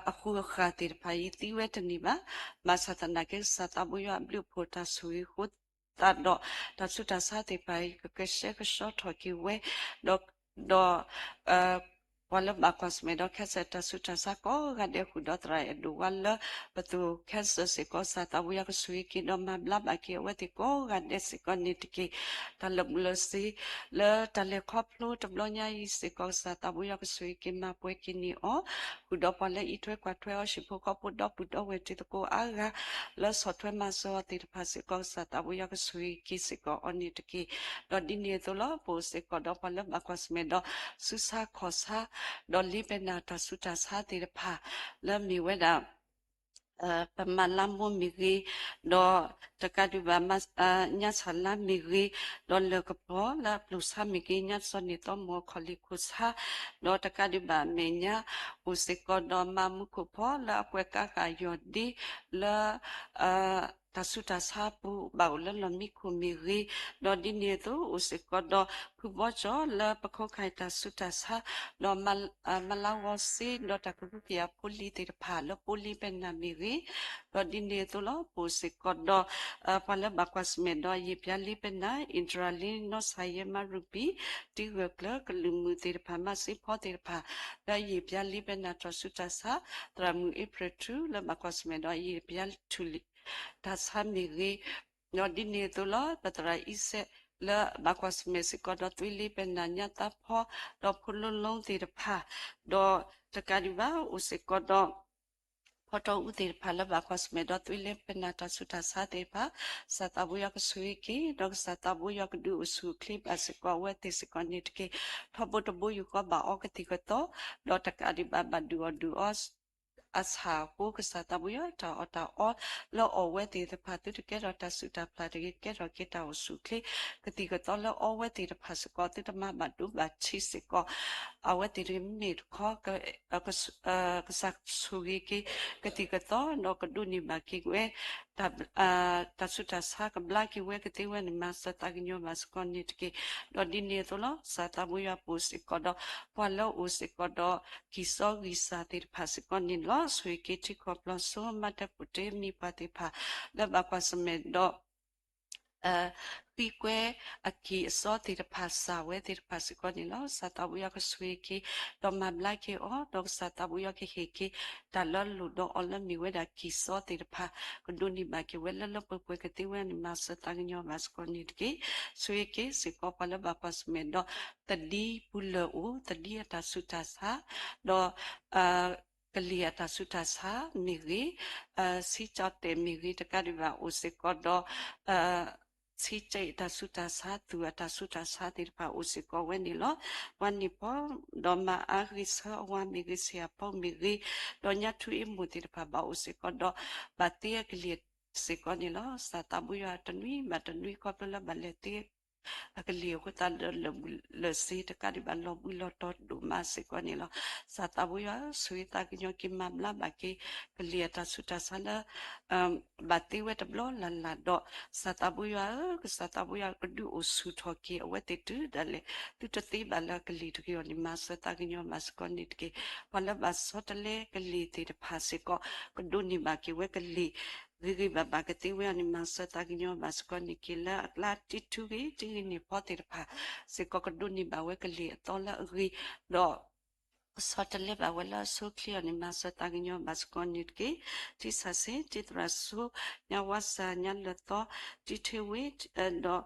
အဃုာ်အဃၢ်သ့ၣ်တဖၣ်အံၤသံဝဲတန့ၢ်ဘၣ်. ဘၣ်ဆၣ်သနာ်က့ ကစၢ်သးဘိယွၤအဘျုးအဖှိၣ်တၢ်ဆိၣ်ဂ့ၤအဃိသတးဒီး တၢ်ဆူးတၢ်ဆါသ့ၣ်တဖၣ်အံၤ ကကဆှဲကဆှီထီၣ်က့ၤဝဲ, ဒီး ဒီး ပှၤလၢဘၣ်ကွၢ်ဆၢၣ်မဲာ်ဒီး cancer တၢ်ဆူးတၢ်ဆါကိးဂၤဒဲး ဃုာ်ဒီးသရၣ်အဲၣ်ဒိးဝါလၢပသိၣ် cancer စ့ၢ်ကီး ကစၢ်သးဘိယွၤကဆိၣ်ဂ့ၤက့ၤဒီးမၤဘျါဘၣ်က့ၤအဝဲသ့ၣ်ကိးဂၤဒဲးစ့ၢ်ကီးန့ၣ်တက့ၢ်. တၢ်လၢာ်ဘူၣ်လၢာ်စ့ လၢတၢ်လဲၤခီဖျိတဘျီညါအံၤစ့ၢ်ကီး ကစၢ်သးဘိယွၤကဆိၣ်ဂ့ၤက့ၤမၤပှဲၤက့ၤန့ၢ်အီၤ, ဃုာ်ဒီးပှၤလၢအံးထွဲကွၢ်ထွဲအီၤ ဟံၣ်ဖိဃီဖိဒီပုၢ်ဒီဝဲၢ်တံၤသကိးအါဂၤ လၢဆီၣ်ထွဲမၤစၢၤအီၤသ့ၣ်တဖၣ်စ့ၢ်ကီး ကစၢ်သးဘိယွၤကဆိၣ်ဂ့ၤက့ၤစ့ၢ်ကီးအီၤန့ၣ်တက့ၢ်. ဒီးဒ်န့ၣ်အသိးလီၤ ပအိၣ်စ့ၢ်ကီးဒီးပှၤလၢဘၣ်ကွၢ်ဆၢၣ်မဲာ်ဒီး ဆူးဆါခီၣ်ဆါ ဒီးလ့ပနၢ်တၢ်ဆူးတၢ်ဆါသ့ၣ်တဖၣ် လၢမ့ၢ်ဝဲဒၣ် ပမၤလါမိၢ်မ့ၢ်ဂ့ၤ, ဒီးတကးဒံးဘၣ် ညၣ်ဆၣ်လါမ့ၢ်ဂ့ၤ, ဒီးလၢၢ်ကပီၤလၢအပျိၢ်ဆါမ့ၢ်ဂ့ၤ, ညၣ်စီၤန့ၢ်သီမီၤခီၣ်လ့ၢ်ခိၣ်ဆါ, ဒီးတကးဒံးဘၣ်အမဲာ်ညါ အိၣ်စ့ၢ်ကီးဒီးမါမူခိၣ်ဖီလၢအကွဲးကါဃာ်ယီၢ်ဒ့ လၢ တၢ်ဆူးတၢ်ဆါပူၤ ဘၣ်အိၣ်လၢလီၢ်မံခိၣ်မ့ၢ်ဂ့ၤ, ဒီးဒ်န့ၣ်အသိး အိၣ်စ့ၢ်ကီးဒီးဖုဘီကၠီလၢပခိၣ်ခါအံၤတၢ်ဆူးတၢ်ဆါ, ဒီး မလါဝီစ့ ဒီးတၢ်ကဟုကယာ်ဖိလံၤသ့ၣ်တဖၣ်လၢပိလ့ပနၢ်မ့ၢ်ဂ့ၤ, ဒီးဒ်န့ၣ်အသိးလီၤ ပအိၣ်စ့ၢ်ကီးဒီး ပှၤလၢဘၣ်ကွၢ်ဆၢၣ်မဲာ်ဒီးယံာ်ပျါလ့ပနၢ် အံၣ်တြၢ်လ့ နီၢ်ဆၣ်ယဲ မါရူပံၤ တံဂၢၢ်ကျၢၤ ကလုာ်မုာ်သ့ၣ်တဖၣ် မၤစ့ဖီသ့ၣ်တဖၣ် လၢယံာ်ပျါလ့ပနၢ်တၢ်ဆူးတၢ်ဆါ, သရၣ်မုၣ်အ့ဖြ့ၣ်ထူ လၢဘၣ်ကွၢ်ဆၢၣ်မဲာ်ဒီးယံာ်ပျါထူၣ်လံၤ တၢ်ဆါမ့ၢ်ဂ့ၤ, ဒီးဒ်န့ၣ်အသိးလီၤ ပသရၣ်အံၤစဲး လၢဘၣ်ကွၢ်ဆၢၣ်မဲာ်စ့ၢ်ကီးဒီးသွံလ့ပနၢ်ညါသးဖီ ဒီးဖိလိလိသ့ၣ်တဖၣ်, ဒီးတကးဒံးဘၣ် အိၣ်စ့ၢ်ကီးဒီး ဖီတီအူသ့ၣ်တဖၣ်လၢဘၣ်ကွၢ်ဆၢၣ်မဲာ်ဒီးသွံလ့ပနၢ်တၢ်ဆူးတၢ်ဆါသ့ၣ်တဖၣ်, ကစၢ်သးဘိယွၤကဆိၣ်ဂ့ၤက့ၤ ဒီးကစၢ်သးဘိယွၤကဒုးအိၣ်ဆူၣ်အိၣ်ချ့ဘၣ်စ့ၢ်ကီးအဝဲသ့ၣ်စ့ၢ်ကီးန့ၣ်တက့ၢ်. ထီဘိတဘိယူၢ်ဃီဘၣ်အီကသံၣ်ကသီ, ဒီးတကးဒံးဘၣ်ဘၣ်ဒုးအီၣ်ဒုးအီ အဆၣ်အဃိ ကစၢ်သးဘိယွၤတၢ်အီၣ်တၢ်အီ လၢအီၣ်ဝဲသ့ၣ်တဖၣ် သုတကဲထီၣ်တၢ်ဆူးတၢ်ဖျးတဂ့ၤ ကဲထီၣ်က့ၤတၢ်အိၣ်ဆူၣ်အိၣ်ချ့, ကသံၣ်ကသီလၢအီဝဲသ့ၣ်တဖၣ်စ့ၢ်ကီး သုတမၤဘၣ်ဒိဘၣ်ထံးစ့ၢ်ကီး အဝဲသ့ၣ်တဂ့ၤ မ့မ့ၢ်တခီ ကစၢ်ဆိၣ်ဂ့ၤက့ၤ ကသံၣ်ကသီ ဒီးကဒိးန့ၢ်ဘၣ်က့ၤဝဲ တၢ်ဆူးတၢ်ဆါ ကဘျါက့ၤဝဲကသ့ဝဲန့ၣ် မၤစၢၤသးကညီၤဘၣ်စ့ၢ်ကီးန့ၣ်တက့ၢ်. ဒီးဒ်န့ၣ်အသိးလီၤ ကစၢ်သးဘိယွၤပအိၣ်စ့ၢ်ကီးဒီး ပှၤလၢအအိၣ်စ့ၢ်ကီးဒီး ကံၢ်စီဂံၢ်စၢ်သ့ၣ်တဖၣ်စ့ၢ်ကီးန့ၣ်လီၤ. ဆိၣ်ဂ့ၤက့ၤထံကီၢ်ပျီစိ မၤတၢ်ကူၣ်တ့မံၤပှၤသ့ၣ်တဖၣ် လၢဘၣ်ကွၢ်ဆၢၣ်မဲာ်ဒီး ဃံကွဲအကံၢ်အစီသ့ၣ်တဖၣ် စၢ်ဝဲသ့ၣ်တဖၣ်စ့ၢ်ကီးန့ၣ်လီၤ. ကစၢ်သးဘိယွၤကဆိၣ်ဂ့ၤက့ၤ ဒီးမၤဘျါက့ၤအီၤ ဒီးကစၢ်သးဘိယွၤကဟ့ၣ်က့ၤ တၢ်လၢအလိၣ်ဒီးအီၤလၢမ့ၢ်ဝဲဒၣ်ကံၢ်စီသ့ၣ်တဖၣ် ကဒိးန့ၢ်ဘၣ်က့ၤဝဲလၢလၢပှဲၤပှဲၤကသ့ဝဲန့ၣ် မၤစၢၤသးကညီၤဘၣ်စ့ၢ်ကီးန့ၣ်တက့ၢ်. ဆိၣ်ဂ့ၤက့ၤစ့ၢ်ကီးပှၤလၢဘၣ်ကွၢ်ဆၢၣ်မဲာ်ဒီး သဒံပူၤလၢာ်အိၣ် သဒံအတၢ်ဆူးတၢ်ဆါ ဒီး ကလံၤအတၢ်ဆူးတၢ်ဆါမ့ၢ်ဂ့ၤ, ဆံကၠီတဲာ်မ့ၢ်ဂ့ၤ တကးဒံးဘၣ်အိၣ်စ့ၢ်ကီးဒီး ဆံကၠီအတၢ်ဆူးတၢ်ဆါ သူၣ်အတၢ်ဆူးတၢ်ဆါသ့ၣ်တဖၣ်အိၣ်စ့ၢ်ကီးဝဲန့ၣ်လီၤ. ပှၤန့ၣ်ဖီ ဒီးမၤအါဂ့ၤဆၢအဝၤမ့ၢ်ဂ့ၤ ဆံးအဖိမ့ၢ်ဂ့ၤ, ဒီးညါထူအ့မိၢ်သ့ၣ်တဖၣ်ဘၣ်အိၣ်စ့ၢ်ကီးဒီး ဘၣ်သ့အကလံၤစ့ၢ်ကီးန့ၣ်လီၤ. ကစၢ်သးဘိယွၤတနွံဘၣ်တနွံခီဖျိလၢဘၣ်လဲၤသ့ အကလံၤအဃိသတးဒီးလၢာ်ဘူၣ်လၢာ်စ့ တကးဒံးဘၣ်လီၤဘှံးလီၤတီၤဒိၣ်မးစ့ၢ်ကီးန့ၣ်လီၤ. ကစၢ်သးဘိယွၤ ဆိၣ်ဂ့ၤသးကညီၤက့ၤမၤဘျါဘၣ်က့ၤ ကလံၤအတၢ်ဆူးတၢ်ဆါလၢ ဘၣ်သ့ဝဲတဘျီလၢ်လၢ်ဒီး ကစၢ်သးဘိယွၤဧၢ, ကစၢ်သးဘိယွၤကဒုးအိၣ်ဆူၣ်ထီၣ်က့ၤအဝဲသ့ၣ်တုၤဒၣ်လဲာ် သုတသ့ဘၣ်လၢကလံၤတဂ့ၤအီၤန့ၣ် မၤစၢၤသးကညီၤဘၣ်စ့ၢ်ကီးန့ၣ်တက့ၢ်. ပှၤလၢဘၣ်ဆီတလဲကလံၤသ့ၣ်တဖၣ်စ့ၢ်ကီး ကဒိးန့ၢ်ဘၣ်က့ၤဝဲကလံၤ ဂ့ၤဂ့ၤဘၣ်ဘၣ်ကသ့ဝဲအီၤန့ၣ် မၤစၢၤသးကညီၤဘၣ်စ့ၢ်ကီးန့ၣ်တက့ၢ်. လၢအကျါတံထူဂ့ၤ တံဂ့ၤန့ၢ်ဖီသ့ၣ်တဖၣ် စ့ၢ်ကီးကဒိးန့ၢ်ဘၣ်ဝဲကလံၤအသီလၢအဂ့ၤ ဒီး ကဆီတလဲဘၣ်ဝဲလၢအဆိအချ့အီၤန့ၣ် မၤစၢၤသးကညီၤဘၣ်စ့ၢ်ကီးန့ၣ်တက့ၢ်. တံၢ်ဆၣ်စ့ၣ်, တံၢ်သရၣ်စိ, ညါဝါစၢ်, ညါလၢာ်သီ, တံၢ်ထ့ဝ့ၣ်, ဒီး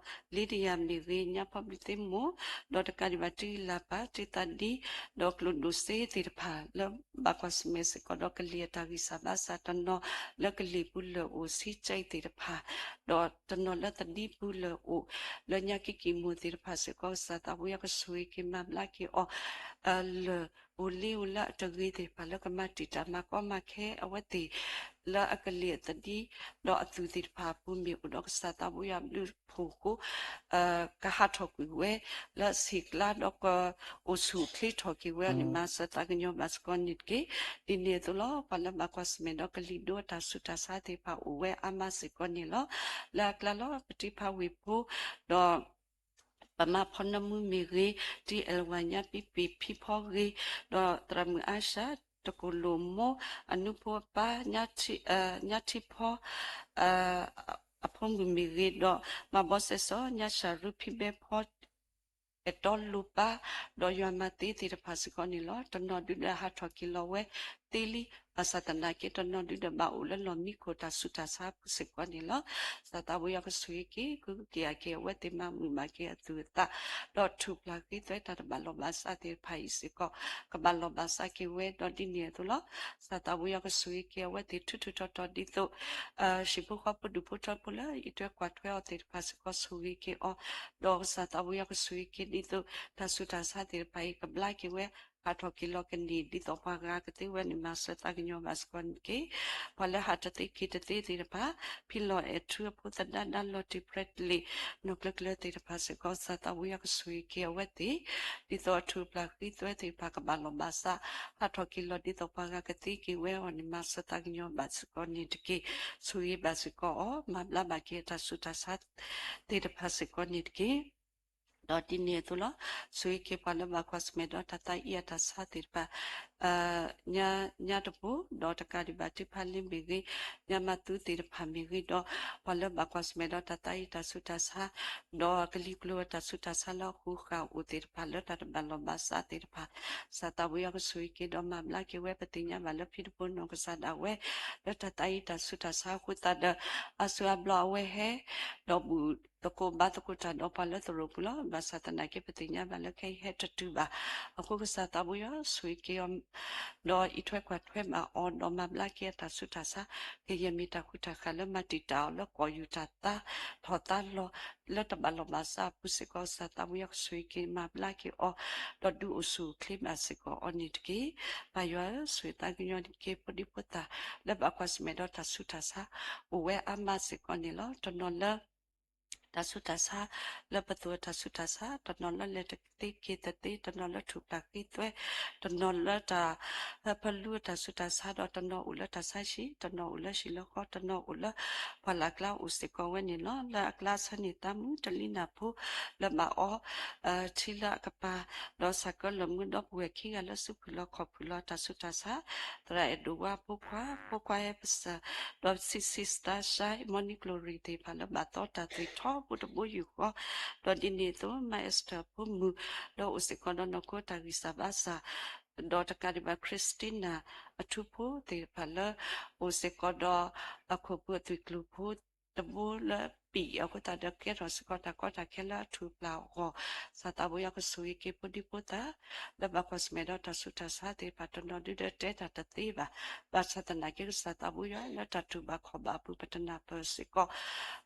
လ့တယၤမ့ၢ်ဂ့ၤ, ညါဖီဘျံးသ့ၣ်မိၢ်, ဒီးတကးဒံးဘၣ် တံၢ်လၤပၤ, တံၢ်သးဒံ, ဒီးကျိၣ်ဒိၣ်စ့သ့ၣ်တဖၣ် လၢဘၣ်ကွၢ်ဆၢၣ်မဲာ်စ့ၢ်ကီးဒီးကလံၤအတၢ်ဂံၢ်စၢ်ဘါစၢ် တနီၤလၢကလံၤပူၤလၢာ်အိၣ် ဆံကၠံၣ်သ့ၣ်တဖၣ်, ဒီးတနီၤလၢသဒံပူၤလၢာ်အိၣ် လၢညါကံၢ်ကံၢ်မိၢ်သ့ၣ်တဖၣ်စ့ၢ်ကီး ကစၢ်သးဝံယီၤကဆိၣ်ဂ့ၤက့ၤမၤဘျါက့ၤအီၤ လၢာ်အိၣ်လ့အိၣ်လၢအတဂ့ၤသ့ၣ်တဖၣ် လၢကမၤတံာ်တာ်မၤကီမၤခဲအဝဲသ့ၣ် လၢအကလံၤအသဒံ ဒီးအသူၣ်သ့ၣ်တဖၣ်အပူၤမ့ၢ်အိၣ်ဒီးကစၢ်သးဝံယီၤဘျုးဖှိၣ်ဃိ ကဟးထီၣ်ကွံာ်ဝဲ လၢဆံးကျါဒီးကအိၣ်ဆူၣ်အိၣ်ချ့ထီၣ်က့ၤဝဲအီၤန့ၣ် မၤစၢၤသးကညီၤဘၣ်စ့ၢ်ကီးန့ၣ်တက့ၢ်. ဒ်န့ၣ်အသိးလီၤ ပှၤလၢဘၣ်ကွၢ်ဆၢၣ်မဲာ်ဒီးကလံၤဒိအတၢ်ဆူးတၢ်ဆါသ့ၣ်တဖၣ်အိၣ်ဝဲအါမးစ့ၢ်ကီးန့ၣ်လီၤ. လၢအကျါလီၤ ပတံၤဖးဝ့ၢ်ဖိ ဒီး ပမၤဖီနၢမူမ့ၢ်ဂ့ၤ, တံၢ်အဲၣ်ဝၤညါပံပ့ၢ်ဖံဖီဂ့ၤ, ဒီးသရၣ်မုၣ်အါရှၣ်, တကိၣ်လိာ်မိၢ်, အနူဖိအပၢ်, ညါထံဖီ အဖိမုၣ်မ့ၢ်ဂ့ၤ, ဒီးမၤဘီစဲးစီၤ ညါရှၣ်ရူဖံဘဲဖီ အဲၣ်တီလိၤပၢ်, ဒီးယွၤမၤသ့သ့ၣ်တဖၣ်စ့ၢ်ကီးန့ၣ်လီၤ. တနီၤဒုဒီးဟးထီၣ်က့ၤလီၤဝဲသ့လံ, ဘၣ်ဆၣ်သနာ်က့ တနီၤဒုဒီးဘၣ်အိၣ်လၢလီၢ်မံခိၣ်တၢ်ဆူးတၢ်ဆါအပူၤစ့ၢ်ကီးန့ၣ်လီၤ. ကစၢ်သးဝံယီၤကဆိၣ်ဂ့ၤက့ၤ ကဟုကယာ်က့ၤအဝဲသ့ၣ် မၤမုာ်ဘၣ်က့ၤအသူၣ်အသး, ဒီးထူၣ်ဖျးဃ့သွဲတၢ်တဘၣ်လိာ်ဘၣ်စးသ့ၣ်တဖၣ်အံၤစ့ၢ်ကီး ကဘၣ်လိာ်ဘၣ်စးက့ၤဝဲ ဒီးဒ်န့ၣ်အသိးလီၤ. ကစၢ်သးဝံယီၤကဆိၣ်ဂ့ၤက့ၤအဝဲသ့ၣ်ထူးထူးတီၤတီၤဒ်သိး ဟံၣ်ဖိဃီဖိဒူၣ်ဖိထၢဖိလၢ ယံၤထွဲကွၢ်ထွဲအီၤသ့ၣ်တဖၣ်စ့ၢ်ကီး ဆိၣ်ဂ့ၤက့ၤအီၤ, ဒီးကစၢ်သးဝံယီၤကဆိၣ်ဂ့ၤက့ၤဒ်သိး တၢ်ဆူးတၢ်ဆါသ့ၣ်တဖၣ်အံၤ ကဘျါက့ၤဝဲ ဟးထီၣ်က့ၤလီၤကန့ၢ် ဒ်သိးပှၤဂၤကသ့ဝဲန့ၣ် မၤစၢၤသးကညီၤဘၣ်စ့ၢ်ကီးန့ၣ်တက့ၢ်. ပှၤလၢဟးတသ့က့ၤတသ့သ့ၣ်တဖၣ် ဖံလီၤအဲၣ်ထူအဖိသဒါ ဒါလီၤတံၢ်ပြဲးတလ့ၣ် နီၢ်ကျၢၤကျၢၤသ့ၣ်တဖၣ်စ့ၢ်ကီး ကစၢ်သးဝံယီၤကဆိၣ်ဂ့ၤက့ၤအဝဲသ့ၣ် ဒ်သိးအထူၣ်ဖျးဃ့သွဲသ့ၣ်တဖၣ် ကဘၣ်လိာ်ဘၣ်စး ဟးထီၣ်က့ၤလီၤ ဒ်သိးပှၤဂၤကသ့က့ၤဝဲအီၤန့ၣ် မၤစၢၤသးကညီၤဘၣ်စ့ၢ်ကီးန့ၣ်တက့ၢ်. ဆိၣ်ဂ့ၤဘၣ်စ့ၢ်ကီးအီၤ မၤဘျါဘၣ်က့ၤအတၢ်ဆူးတၢ်ဆါသ့ၣ်တဖၣ်စ့ၢ်ကီးန့ၣ်တက့ၢ်. ဒီးဒ်န့ၣ်အသိးလီၤ. ဆိၣ်ဂ့ၤက့ၤပှၤလၢဘၣ်ကွၢ်ဆၢၣ်မဲာ်ဒီးတၢ်သးအံၤအတၢ်ဆါသ့ၣ်တဖၣ် ညါတပူၤ ဒီးတကးဒံးဘၣ် တံၢ်ဖးလ့မ့ၢ်ဂ့ၤ, ညါမၤသူသ့ၣ်တဖၣ်မ့ၢ်ဂ့ၤ, ဒီးပှၤလၢဘၣ်ကွၢ်ဆၢၣ်မဲာ်ဒီးတၢ်သးအံၤတၢ်ဆူးတၢ်ဆါ ဒီးကလံၤကျိၤအတၢ်ဆူးတၢ်ဆါလၢအဃုာ်ဃာ်အိၣ်သ့ၣ်တဖၣ် လၢတၢ်တဘၣ်လိာ်ဘၣ်စးသ့ၣ်တဖၣ် ကစၢ်သးဝံယီၤကဆိၣ်ဂ့ၤက့ၤ ဒီးမၤဘျါက့ၤဝဲ ပသ့ၣ်ညါဘၣ်လၢဖံတဘိနီၢ်ကစၢ်ဒၣ်ဝဲ လၢတၢ်သးအံၤတၢ်ဆူးတၢ်ဆါအဃိသတးဒီး အါစုအါဘျီအဝဲဟဲ ဒီးဘူၣ်သကိးဘါသကိးတၢ်ဒီးပှၤလၢသရိာ်ပူၤလီၤ. ဘၣ်ဆၣ်သနာ်က့ ပသ့ၣ်ညါဘၣ်လၢခဲအံၤဟဲတတုၤဘၣ်. အဃိကစၢ်သးဝံယီၤဆိၣ်ဂ့ၤက့ၤအီၤ ဒီးအံးထွဲကွၢ်ထွဲဘၣ်အီၤ ဒီးမၤဘျါက့ၤအတၢ်ဆူးတၢ်ဆါ ကယဲၢ်မ့ၢ်တၢ်ဃုတၢ်ဃာ်လၢမၤတံာ်တာ်အီၤလၢကီၢ်ယူၢ်တၢ်သါထီၣ်သါလီၤ လၢတဘၣ်လိာ်ဘၣ်စးအပူၤစ့ၢ်ကီး ကစၢ်သးဝံယီၤကဆိၣ်ဂ့ၤက့ၤမၤဘျါက့ၤအီၤ ဒီးဒုးအိၣ်ဆူၣ်အိၣ်ချ့ဘၣ်စ့ၢ်ကီးအီၤန့ၣ်တက့ၢ်. ပၢ်ယွၤဧၢ, ဆိၣ်ဂ့ၤသးကညီၤက့ၤဖိဒံဖိသၣ် လၢဘၣ်ကွၢ်ဆၢၣ်မဲာ်ဒီးတၢ်ဆူးတၢ်ဆါ အိၣ်ဝဲအါမးစ့ၢ်ကီးန့ၣ်လီၤ. တနီၤလၢ တၢ်ဆူးတၢ်ဆါ လၢပသိးတၢ်ဆူးတၢ်ဆါ, တနီၤလၢလဲၤတသ့က့ၤတသ့, တနီၤလၢထူၣ်ဖျးဃ့သွဲ, တနီၤလၢတၢ်ဟၢဖၢလူအတၢ်ဆူးတၢ်ဆါ ဒီးတနီၤအိၣ်လၢတၢ်ဆါဟံၣ်, တနီၤအိၣ်လၢဟံၣ်လၢဃီ, တနီၤအိၣ်လၢပှၢ်လၢ်ကျါအိၣ်စ့ၢ်ကီးဝဲန့ၣ်လီၤ. လၢအကျါဆၢန့ၣ် သးမုၢ်တလံနၢ်ဖိ လၢဘၣ်အီ ထံလၢအကပၤ, ဒီးဆၢကၢလီၤမူဒီပုၢ်ဝဲၢ်ခံဂၤလၢစုဖုၣ်လီၤခီၣ်ဖုၣ်လီၤတၢ်ဆူးတၢ်ဆါ, သရၣ်အဲၣ်ဒိၣ်ဝါအဖိခွါ, ဖိခွါဟဲပစၢ်, ဒီး Sissy Stasha, Morning Glory သ့ၣ်တဖၣ်လၢဘၣ်သီတၢ်သ့ၣ်ထီဘိတဘိယူၢ်ဃီ, ဒီးဒ်န့ၣ်အသိး မါ Esther အဖိမုၣ်, ဒီးအိၣ်စ့ၢ်ကီးဒီးနီၢ်ခိတၢ်ဂံၢ်စၢ်ဘါစၢ်, ဒီးတကးဒံးဘၣ် Christina အထူဖိသ့ၣ်တဖၣ်လၢ အိၣ်စ့ၢ်ကီးဒီးအခိၣ်ပူၤအသွံၣ်ကျိၤဖိ တဘိလၢပံာ်အဃိသတးဒီး ကဲထီၣ်စ့ၢ်ကီးတၢ်ကီတၢ်ခဲလၢအထူၣ်ပျၢ်အဂီၢ်, ကစၢ်သးဝံယီၤကဆိၣ်ဂ့ၤက့ၤဖိဒံဖိသၣ် လၢဘၣ်ကွၢ်ဆၢၣ်မဲာ်ဒီးတၢ်ဆူးတၢ်ဆါသ့ၣ်တဖၣ် တနီၤဒုဒီးတဲတၢ်တသ့ဘၣ်. ဘၣ်ဆၣ်သနာ်က့ ကစၢ်သးဝံယီၤလၢတၢ်တူၢ်ဘၣ်ခီၣ်ဘၣ်အပူၤ ပတနၢ်ပၢၢ်စ့ၢ်ကီး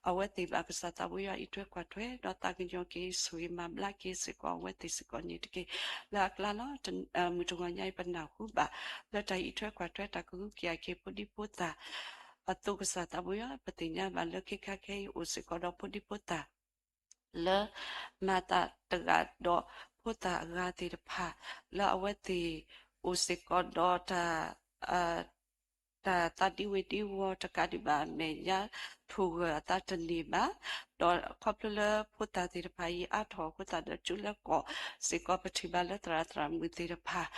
အဝဲသ့ၣ်ဘၣ်. ကစၢ်သးဝံယီၤအံးထွဲကွၢ်ထွဲ ဒီးသးကညီၤက့ၤ ဆိၣ်ဂ့ၤမၤဘျါက့ၤစ့ၢ်ကီးအဝဲသ့ၣ်စ့ၢ်ကီးန့ၣ်တက့ၢ်. လၢအကျါလီၤ မုၢ်တဂီၤညါအံၤ ပနၢ်ဟူဘၣ် လၢတၢ်အံးထွဲကွၢ်ထွဲ တၢ်ကဟုကယာ်က့ၤဖိဒံဖိသၣ် အသိးကစၢ်သးဝံယီၤ ပသ့ၣ်ညါဘၣ်လၢခဲခါခဲအံၤအိၣ်စ့ၢ်ကီးဒီးဖိဒံဖိသၣ် လၢမၤသးတဂၤဒီးဖိသၣ်အဂၤသ့ၣ်တဖၣ် လၢအဝဲသ့ၣ်အိၣ်စ့ၢ်ကီးဒီးတၢ် တၢ်သးဒံဝ့ၤဒံဝီၤတကးဒံးဘၣ်အမဲာ်ညါ ထိၣ်ဂၢၢ်အသးတန့ၢ်ဘၣ်, ဒီးခီဖျိလၢဖိသၣ်သ့ၣ်တဖၣ်အံၤအါထီၣ်အဃိသတးဒီး ကၠိလၢကီၢ်စ့ၢ်ကီး ပထံၣ်ဘၣ်လၢသရၣ်သရၣ်မုၣ်သ့ၣ်တဖၣ်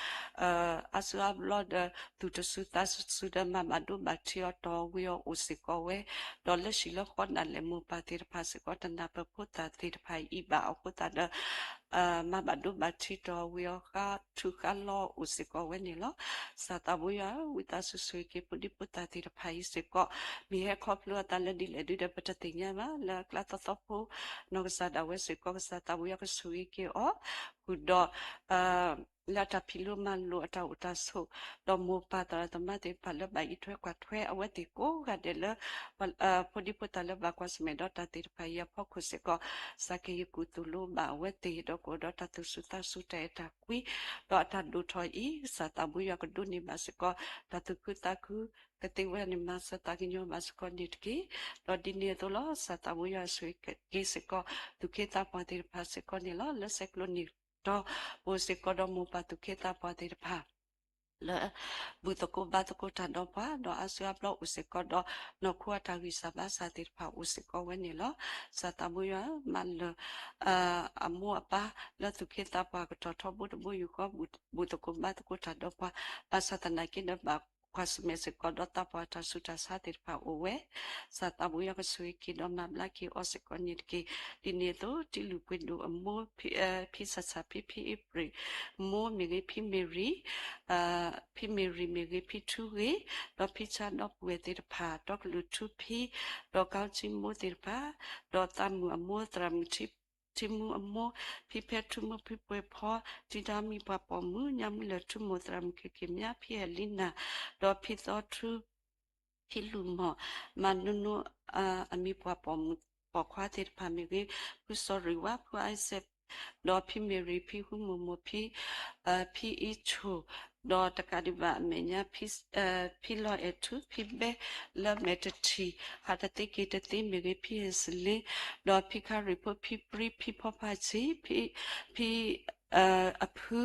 အါစုအါဘျီဒီး သူၣ်တစူၤသးတစူၤဒီး မၤဘၣ်ဒိဘၣ်ထံးအီၤတီၢ်ဝံၤအီၤအိၣ်စ့ၢ်ကီးဝဲ, ဒီးလၢဟံၣ်လၢဃီဒၣ်လဲာ်မိၢ်ပၢ်သ့ၣ်တဖၣ်စ့ၢ်ကီး တနၢ်ပၢၢ်ဖိသၣ်သ့ၣ်တဖၣ်အံၤဘၣ်အဃိသတးဒီး မၤဘၣ်ဒိဘၣ်ထံးတီၢ်ဝံၤအီၤဃါထုးဃါလီၤအိၣ်စ့ၢ်ကီးဝဲန့ၣ်လီၤ. စၢ်သးဘိယွၤဧၢ, ဝံသးစူၤဆိၣ်ဂ့ၤက့ၤဖိဒံဖိသၣ်သ့ၣ်တဖၣ်အံၤစ့ၢ်ကီး မ့ၢ်ဟဲခီဖျိအသးလၢဒ်လဲၣ်ဒ်လဲၣ် ပတသ့ၣ်ညါဘၣ်, လၢအကျါသီသီဖိ နီၢ်ကစၢ်ဒၣ်ဝဲစ့ၢ်ကီး ကစၢ်သးဘိယွၤကဆိၣ်ဂ့ၤက့ၤအီၤ, ဃုာ်ဒီး လၢတၢ်ဖံးလိမၤလိာ်အတၢ်အိၣ်တၢ်ဆိး, ဒီးမိၢ်ပၢ်သရၣ်သမါသ့ၣ်တဖၣ်လၢဘၣ်အံးထွဲကွၢ်ထွဲအဝဲသ့ၣ်ကိးဂၤဒဲးလၢ ဖိဒံဖိသၣ်လၢဘၣ်ကွၢ်ဆၢၣ်မဲာ်ဒီးတၢ်သ့ၣ်တဖၣ်အံၤအဖီခိၣ်စ့ၢ်ကီး, စၢ်က့ၤယကူၣ်သိၣ်လိဘၣ်အဝဲသ့ၣ်, ဒီးကအိၣ်ဒီးတၢ်သူၣ်စူၤသးစူၤတၢ်အဲၣ်တၢ်ကွံ, ဒီးအတၢ်ဒိၣ်ထီၣ်အံၤ ကစၢ်သးဘိယွၤကဒိးန့ၢ်ဘၣ်စ့ၢ်ကီး တၢ်သူၣ်ခုသးခုကသ့ဝဲန့ၣ် မၤစၢၤသးကညီၤဘၣ်စ့ၢ်ကီးန့ၣ်တက့ၢ်. ဒီးဒ်န့ၣ်အသိးလီၤ, စၢ်သးဘိယွၤဆိၣ်ဂ့ၤက့ၤစ့ၢ်ကီး သူၣ်က့သးပှၢ်သ့ၣ်တဖၣ်စ့ၢ်ကီးန့ၣ်လီၤ. လၢဆဲးကျိးနံၣ်တီၢ်ပူၤစ့ၢ်ကီးဒီး မိၢ်ပၢ်သူၣ်က့သးပှၢ်သ့ၣ်တဖၣ် လၢ ဘူၣ်သကိးဘါသကိးတၢ်ဒီးပှၤ, ဒီးအါစုအါဘျီအိၣ်စ့ၢ်ကီးဒီး နီၢ်ခိအတၢ်ဂံၢ်စၢ်ဘါစၢ်သ့ၣ်တဖၣ်အိၣ်စ့ၢ်ကီးဝဲန့ၣ်လီၤ. စၢ်သးဘိယွၤမၤလၢာ် အမိၢ်အပၢ်လၢသူၣ်က့သးပှၢ်ကတီၢ်ထီဘိတဘိယူၢ်ဃီ ဘူၣ်သကိးဘါသကိးတၢ်ဒီးပှၤ, ဘၣ်ဆၣ်သနာ်က့ဒီးဘၣ်ကွၢ်ဆၢၣ်မဲာ်စ့ၢ်ကီးဒီးသးပှၢ်တၢ်ဆူးတၢ်ဆါသ့ၣ်တဖၣ်အိၣ်ဝဲ စၢ်သးဘိယွၤကဆိၣ်ဂ့ၤက့ၤဒီးမၤဘျါက့ၤအီၤစ့ၢ်ကီးန့ၣ်တက့ၢ်. ဒ်န့ၣ်အသိး တံလူၢ်ပှ့ၤဒိၣ်အမိၢ် ဖံစၢ်ဆၢ်ဖံ ဖံအ့ဖြ့ၣ်မိၢ်မ့ၢ်ဂ့ၤ ဖံမ့ၢ်ရံၤ ဖံမ့ၢ်ရံၤမ့ၢ်ဂ့ၤ ဖံထူဂ့ၤ ဒီးဖံဆါဒီပုၢ်ဝဲၢ်သ့ၣ်တဖၣ် တီကလုာ်ထူဖံ ဒီးကီကၠံမိၢ်သ့ၣ်တဖၣ် ဒီးသးမုၣ်အမိၢ် သရၣ်မုၣ်ထံမူအမိၢ် ဖံဖဲထူမိၢ် ဖံပှဲၤဖီ တံဒါမံၤပှၤပိာ်မုၣ် ညါမုၢ်လၢၢ်ထူမိၢ် သရၣ်မုၣ်ခ့ၣ်က့ၤမါ ဖံဟဲလံနၤ ဒီးဖံသီထူ ဖံလူၢ်မီၢ် မၤနိနိ အမံၤပှၤပိာ်မုၣ်ပိာ်ခွါသ့ၣ်တဖၣ်မ့ၢ်ဂ့ၤ ဖုစီၤရံၤဝါ ဖုအါစဲး ဒီးဖံမ့ၢ်ရံၤ ဖံဟူမိၢ်မိၢ် ဖံ ဖံအံးဆိၣ် ဒီးတကးဒံးဘၣ်အမဲာ်ညါ ဖံလီၤအဲၣ်ထူ ဖံဘဲ လၢမဲာ်တထံၣ် ဟးတသ့က့ၤတသ့မ့ၢ်ဂ့ၤ ဖံဟဲစလ့ ဒီးဖံခါရံၣ်ဖိ ဖံပြံ ဖံဖီဖါဆံ ဖံ ဖံ အဖု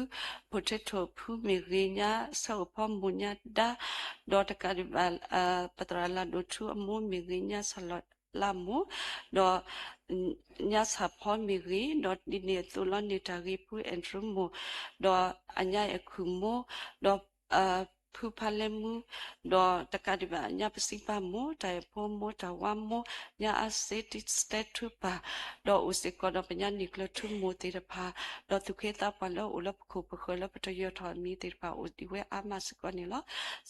ဖိထ့ထိၣ်ဖုမ့ၢ်ဂ့ၤ ညါဆၢအိၣ်ဖီမိၢ်ညါဒါ ဒီးတကးဒံးဘၣ် ပသရၣ်လၢ်ဒိၣ်ထူအမိၢ်မ့ၢ်ဂ့ၤ ညါဆၢလီၤလၢ်မိၢ် ဒီး ညါဆၢဖီမ့ၢ်ဂ့ၤ ဒီးဒ်န့ၣ်အသိးလီၤန့ၣ် တၢ်ဂ့ၤဖုအဲၣ်ဒြူမိၢ် ဒီးအညါအဲၣ်ခူၣ်မိၢ် ဒီး ဖုဖါလဲမူ ဒီးတကးဒံးဘၣ် ညါပစံးပာ်မိၢ် တၢ်အဲၣ်ဖိမိၢ် တၢ်ဝါမိၢ် ညါအါစ့တံစတဲထူပၢ် ဒီးအိၣ်စ့ၢ်ကီးဒီးပညါနံၣ်ကျၢၤထူမိၢ်သ့ၣ်တဖၣ် ဒီးသူၣ်က့သးပှၢ်လၢအိၣ်လၢပခိၣ်ပဃၢၤလၢပတယၢၤထီၣ်အမံၤသ့ၣ်တဖၣ်အိၣ်ဒံးဝဲအါမးစ့ၢ်ကီးန့ၣ်လီၤ.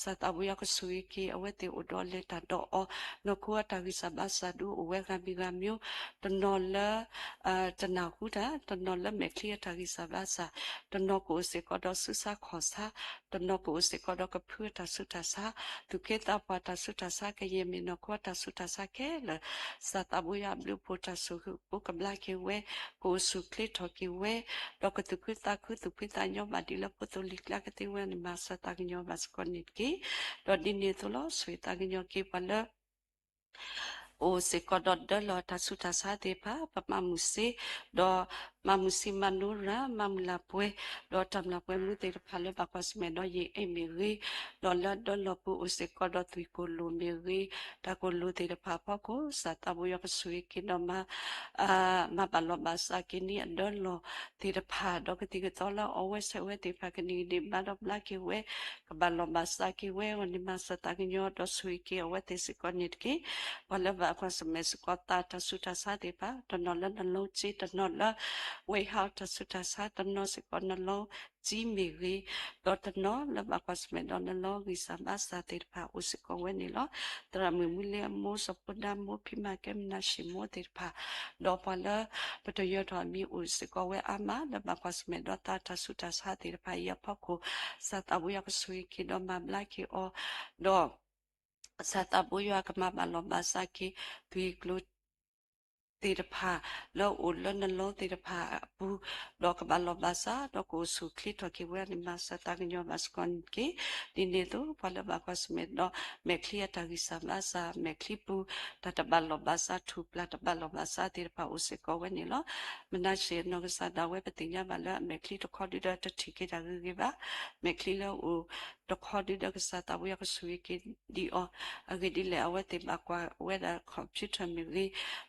စၢ်သးဘိယွၤကဆိၣ်ဂ့ၤက့ၤအဝဲသ့ၣ်အိၣ်ဒီးလဲၤတၢ်ဒီးအီၤ နီၢ်ခိအတၢ်ဂံၢ်စၢ်ဘါစၢ်ဒုးအိၣ်ဝဲဂၤမံၤဂၤမံၤ တနီၤလၢ တနၢ်ဟူတၢ် တနီၤလၢမဲာ်ချံအတၢ်ဂံၢ်စၢ်ဘါစၢ် တနီၤကအိၣ်စ့ၢ်ကီးဒီးဆူးဆါခီၣ်ဆါ တနီၤကအိၣ်စ့ၢ်ကီးဒီးကဖုအတၢ်ဆူးတၢ်ဆါ သူၣ်က့သးပှၢ်တၢ်ဆူးတၢ်ဆါ ကယဲၢ်မ့ၢ်နီၢ်ခိအတၢ်ဆူးတၢ်ဆါခဲလၢာ် စၢ်သးဘိယွၤအဘျုးအဖှိၣ်တၢ်ဆိၣ်ဂ့ၤကဘျါက့ၤဝဲ ကအိၣ်ဆူၣ်ချ့ထီၣ်က့ၤဝဲ ဒီးကသူၣ်ခုသးခုသူၣ်ဖှံသးညီဘၣ်ဒ်လၢဖိသိလံၤကျါကသ့ဝဲန့ၣ် မၤစၢၤသးကညီၤဘၣ်စ့ၢ်ကီးန့ၣ်တက့ၢ်. ဒီးဒ်န့ၣ်အသိးလီၤ ဆိၣ်ဂ့ၤသးကညီၤက့ၤပှၤလၢ အိၣ်စ့ၢ်ကီးဒီးဒၢလီၤတၢ်ဆူးတၢ်ဆါသ့ၣ်တဖၣ် ပမၤမုာ်စ့ ဒီးမၤမုာ်စံမၤနိရၤ မၤမုာ်လၢ်ပှဲၤ ဒီးတၢ်မျၢ်ပှဲၤမူသ့ၣ်တဖၣ်လၢဘၣ်ကွၢ်ဆၢၣ်မဲာ်ဒီး ယံာ်အ့ၣ်မ့ၢ်ဂ့ၤ ဒီးလၢဒၢလီၢ်ပူၤအိၣ်စ့ၢ်ကီးဒီးသွံၣ်ကိၣ်လိၣ်မ့ၢ်ဂ့ၤ တၢ်ကိၣ်လိၣ်သ့ၣ်တဖၣ်အဖီခိၣ် စၢ်သးဘိယွၤကဆိၣ်ဂ့ၤက့ၤဒီးမၤ မၤဘၣ်လီၤဘၣ်စးက့ၤန့ၢ်အဒၢလီၢ်သ့ၣ်တဖၣ် ဒီးကသံၣ်ကသီလၢအဝဲဆဲးဝဲသ့ၣ်တဖၣ် ကနံၣ်ကဒံးဘၣ်ဒီးဘျါက့ၤဝဲ ကဘၣ်လီၤဘၣ်စးက့ၤဝဲအဂီၢ်န့ၣ် မၤစၢၤသးကညီၤဒီးဆိၣ်ဂ့ၤက့ၤအဝဲသ့ၣ်စ့ၢ်ကီးန့ၣ်တက့ၢ်. ပှၤလၢဘၣ်ကွၢ်ဆၢၣ်မဲာ်စ့ၢ်ကီးသးတၢ်ဆူးတၢ်ဆါသ့ၣ်တဖၣ် တနီၤလၢနလီက့ တနီၤလၢ warehouse တၢ်ဆူးတၢ်ဆါ တနီၤစ့ၢ်ကီးနလီကံမ့ၢ်ဂ့ၤ ဒီးတနီၤလၢဘၣ်ကွၢ်ဆၢၣ်မဲာ်ဒီးနလီဂံၢ်စၢ်ဘါစၢ်သ့ၣ်တဖၣ်အိၣ်စ့ၢ်ကီးဝဲန့ၣ်လီၤ. သရၣ်မုၣ်မူလ့အမိၢ် စီၤဖိဒါမိၢ် ဖံမၤကဲမနၤၡ့မိၢ်သ့ၣ်တဖၣ် ဒီးပှၤလၢပတယၢၤထီၣ်အမံၤအိၣ်စ့ၢ်ကီးဝဲအါမး လၢဘၣ်ကွၢ်ဆၢၣ်မဲာ်ဒီးသးတၢ်ဆူးတၢ်ဆါသ့ၣ်တဖၣ်အံၤအဖီခိၣ် စၢ်သးဘိယွၤကဆိၣ်ဂ့ၤက့ၤဒီးမၤဘျါက့ၤအီၤ ဒီး စၢ်သးဘိယွၤကမၤဘၣ်လီၤဘၣ်စးက့ၤ သွံၣ်ကျိၤ သ့ၣ်တဖၣ် လၢအိၣ်လၢနလီသ့ၣ်တဖၣ်အပူၤ ဒီးကဘၣ်လီၤဘၣ်စး ဒီးကအိၣ်ဆူၣ်ချ့ထီၣ်က့ၤဝဲန့ၣ် မၤစၢၤသးကညီၤဘၣ်စ့ၢ်ကီးန့ၣ်တက့ၢ်. ဒ်န့ၣ်အသိး ပှၤလၢဘၣ်ကွၢ်ဆၢၣ်မဲာ်ဒီး မဲာ်ချံအတၢ်ဂံၢ်စၢ်ဘါစၢ် မဲာ်ချံပူၤ တၢ်တဘၣ်လီၤဘၣ်စး ထူၣ်ပျၢ်တဘၣ်လီၤဘၣ်စးသ့ၣ်တဖၣ်အိၣ်စ့ၢ်ကီးဝဲန့ၣ်လီၤ. မနၤၡ့အနီၢ်ကစၢ်ဒၣ်ဝဲ ပသ့ၣ်ညါဘၣ်လၢအမဲာ်ချံတခီဒုဒီးတထံၣ်က့ၤတၢ်ဂ့ၤဂ့ၤဘၣ်. မဲာ်ချံလၢအိၣ် တခီဒုဒီးကစၢ်သးဘိယွၤကဆိၣ်ဂ့ၤက့ၤဒံးအီၤ, အဂ့ၢ်ဒ်လဲၣ် အဝဲသ့ၣ်ဘၣ်ကွၢ်ဝဲဒၣ် computer မ့ၢ်ဂ့ၤ,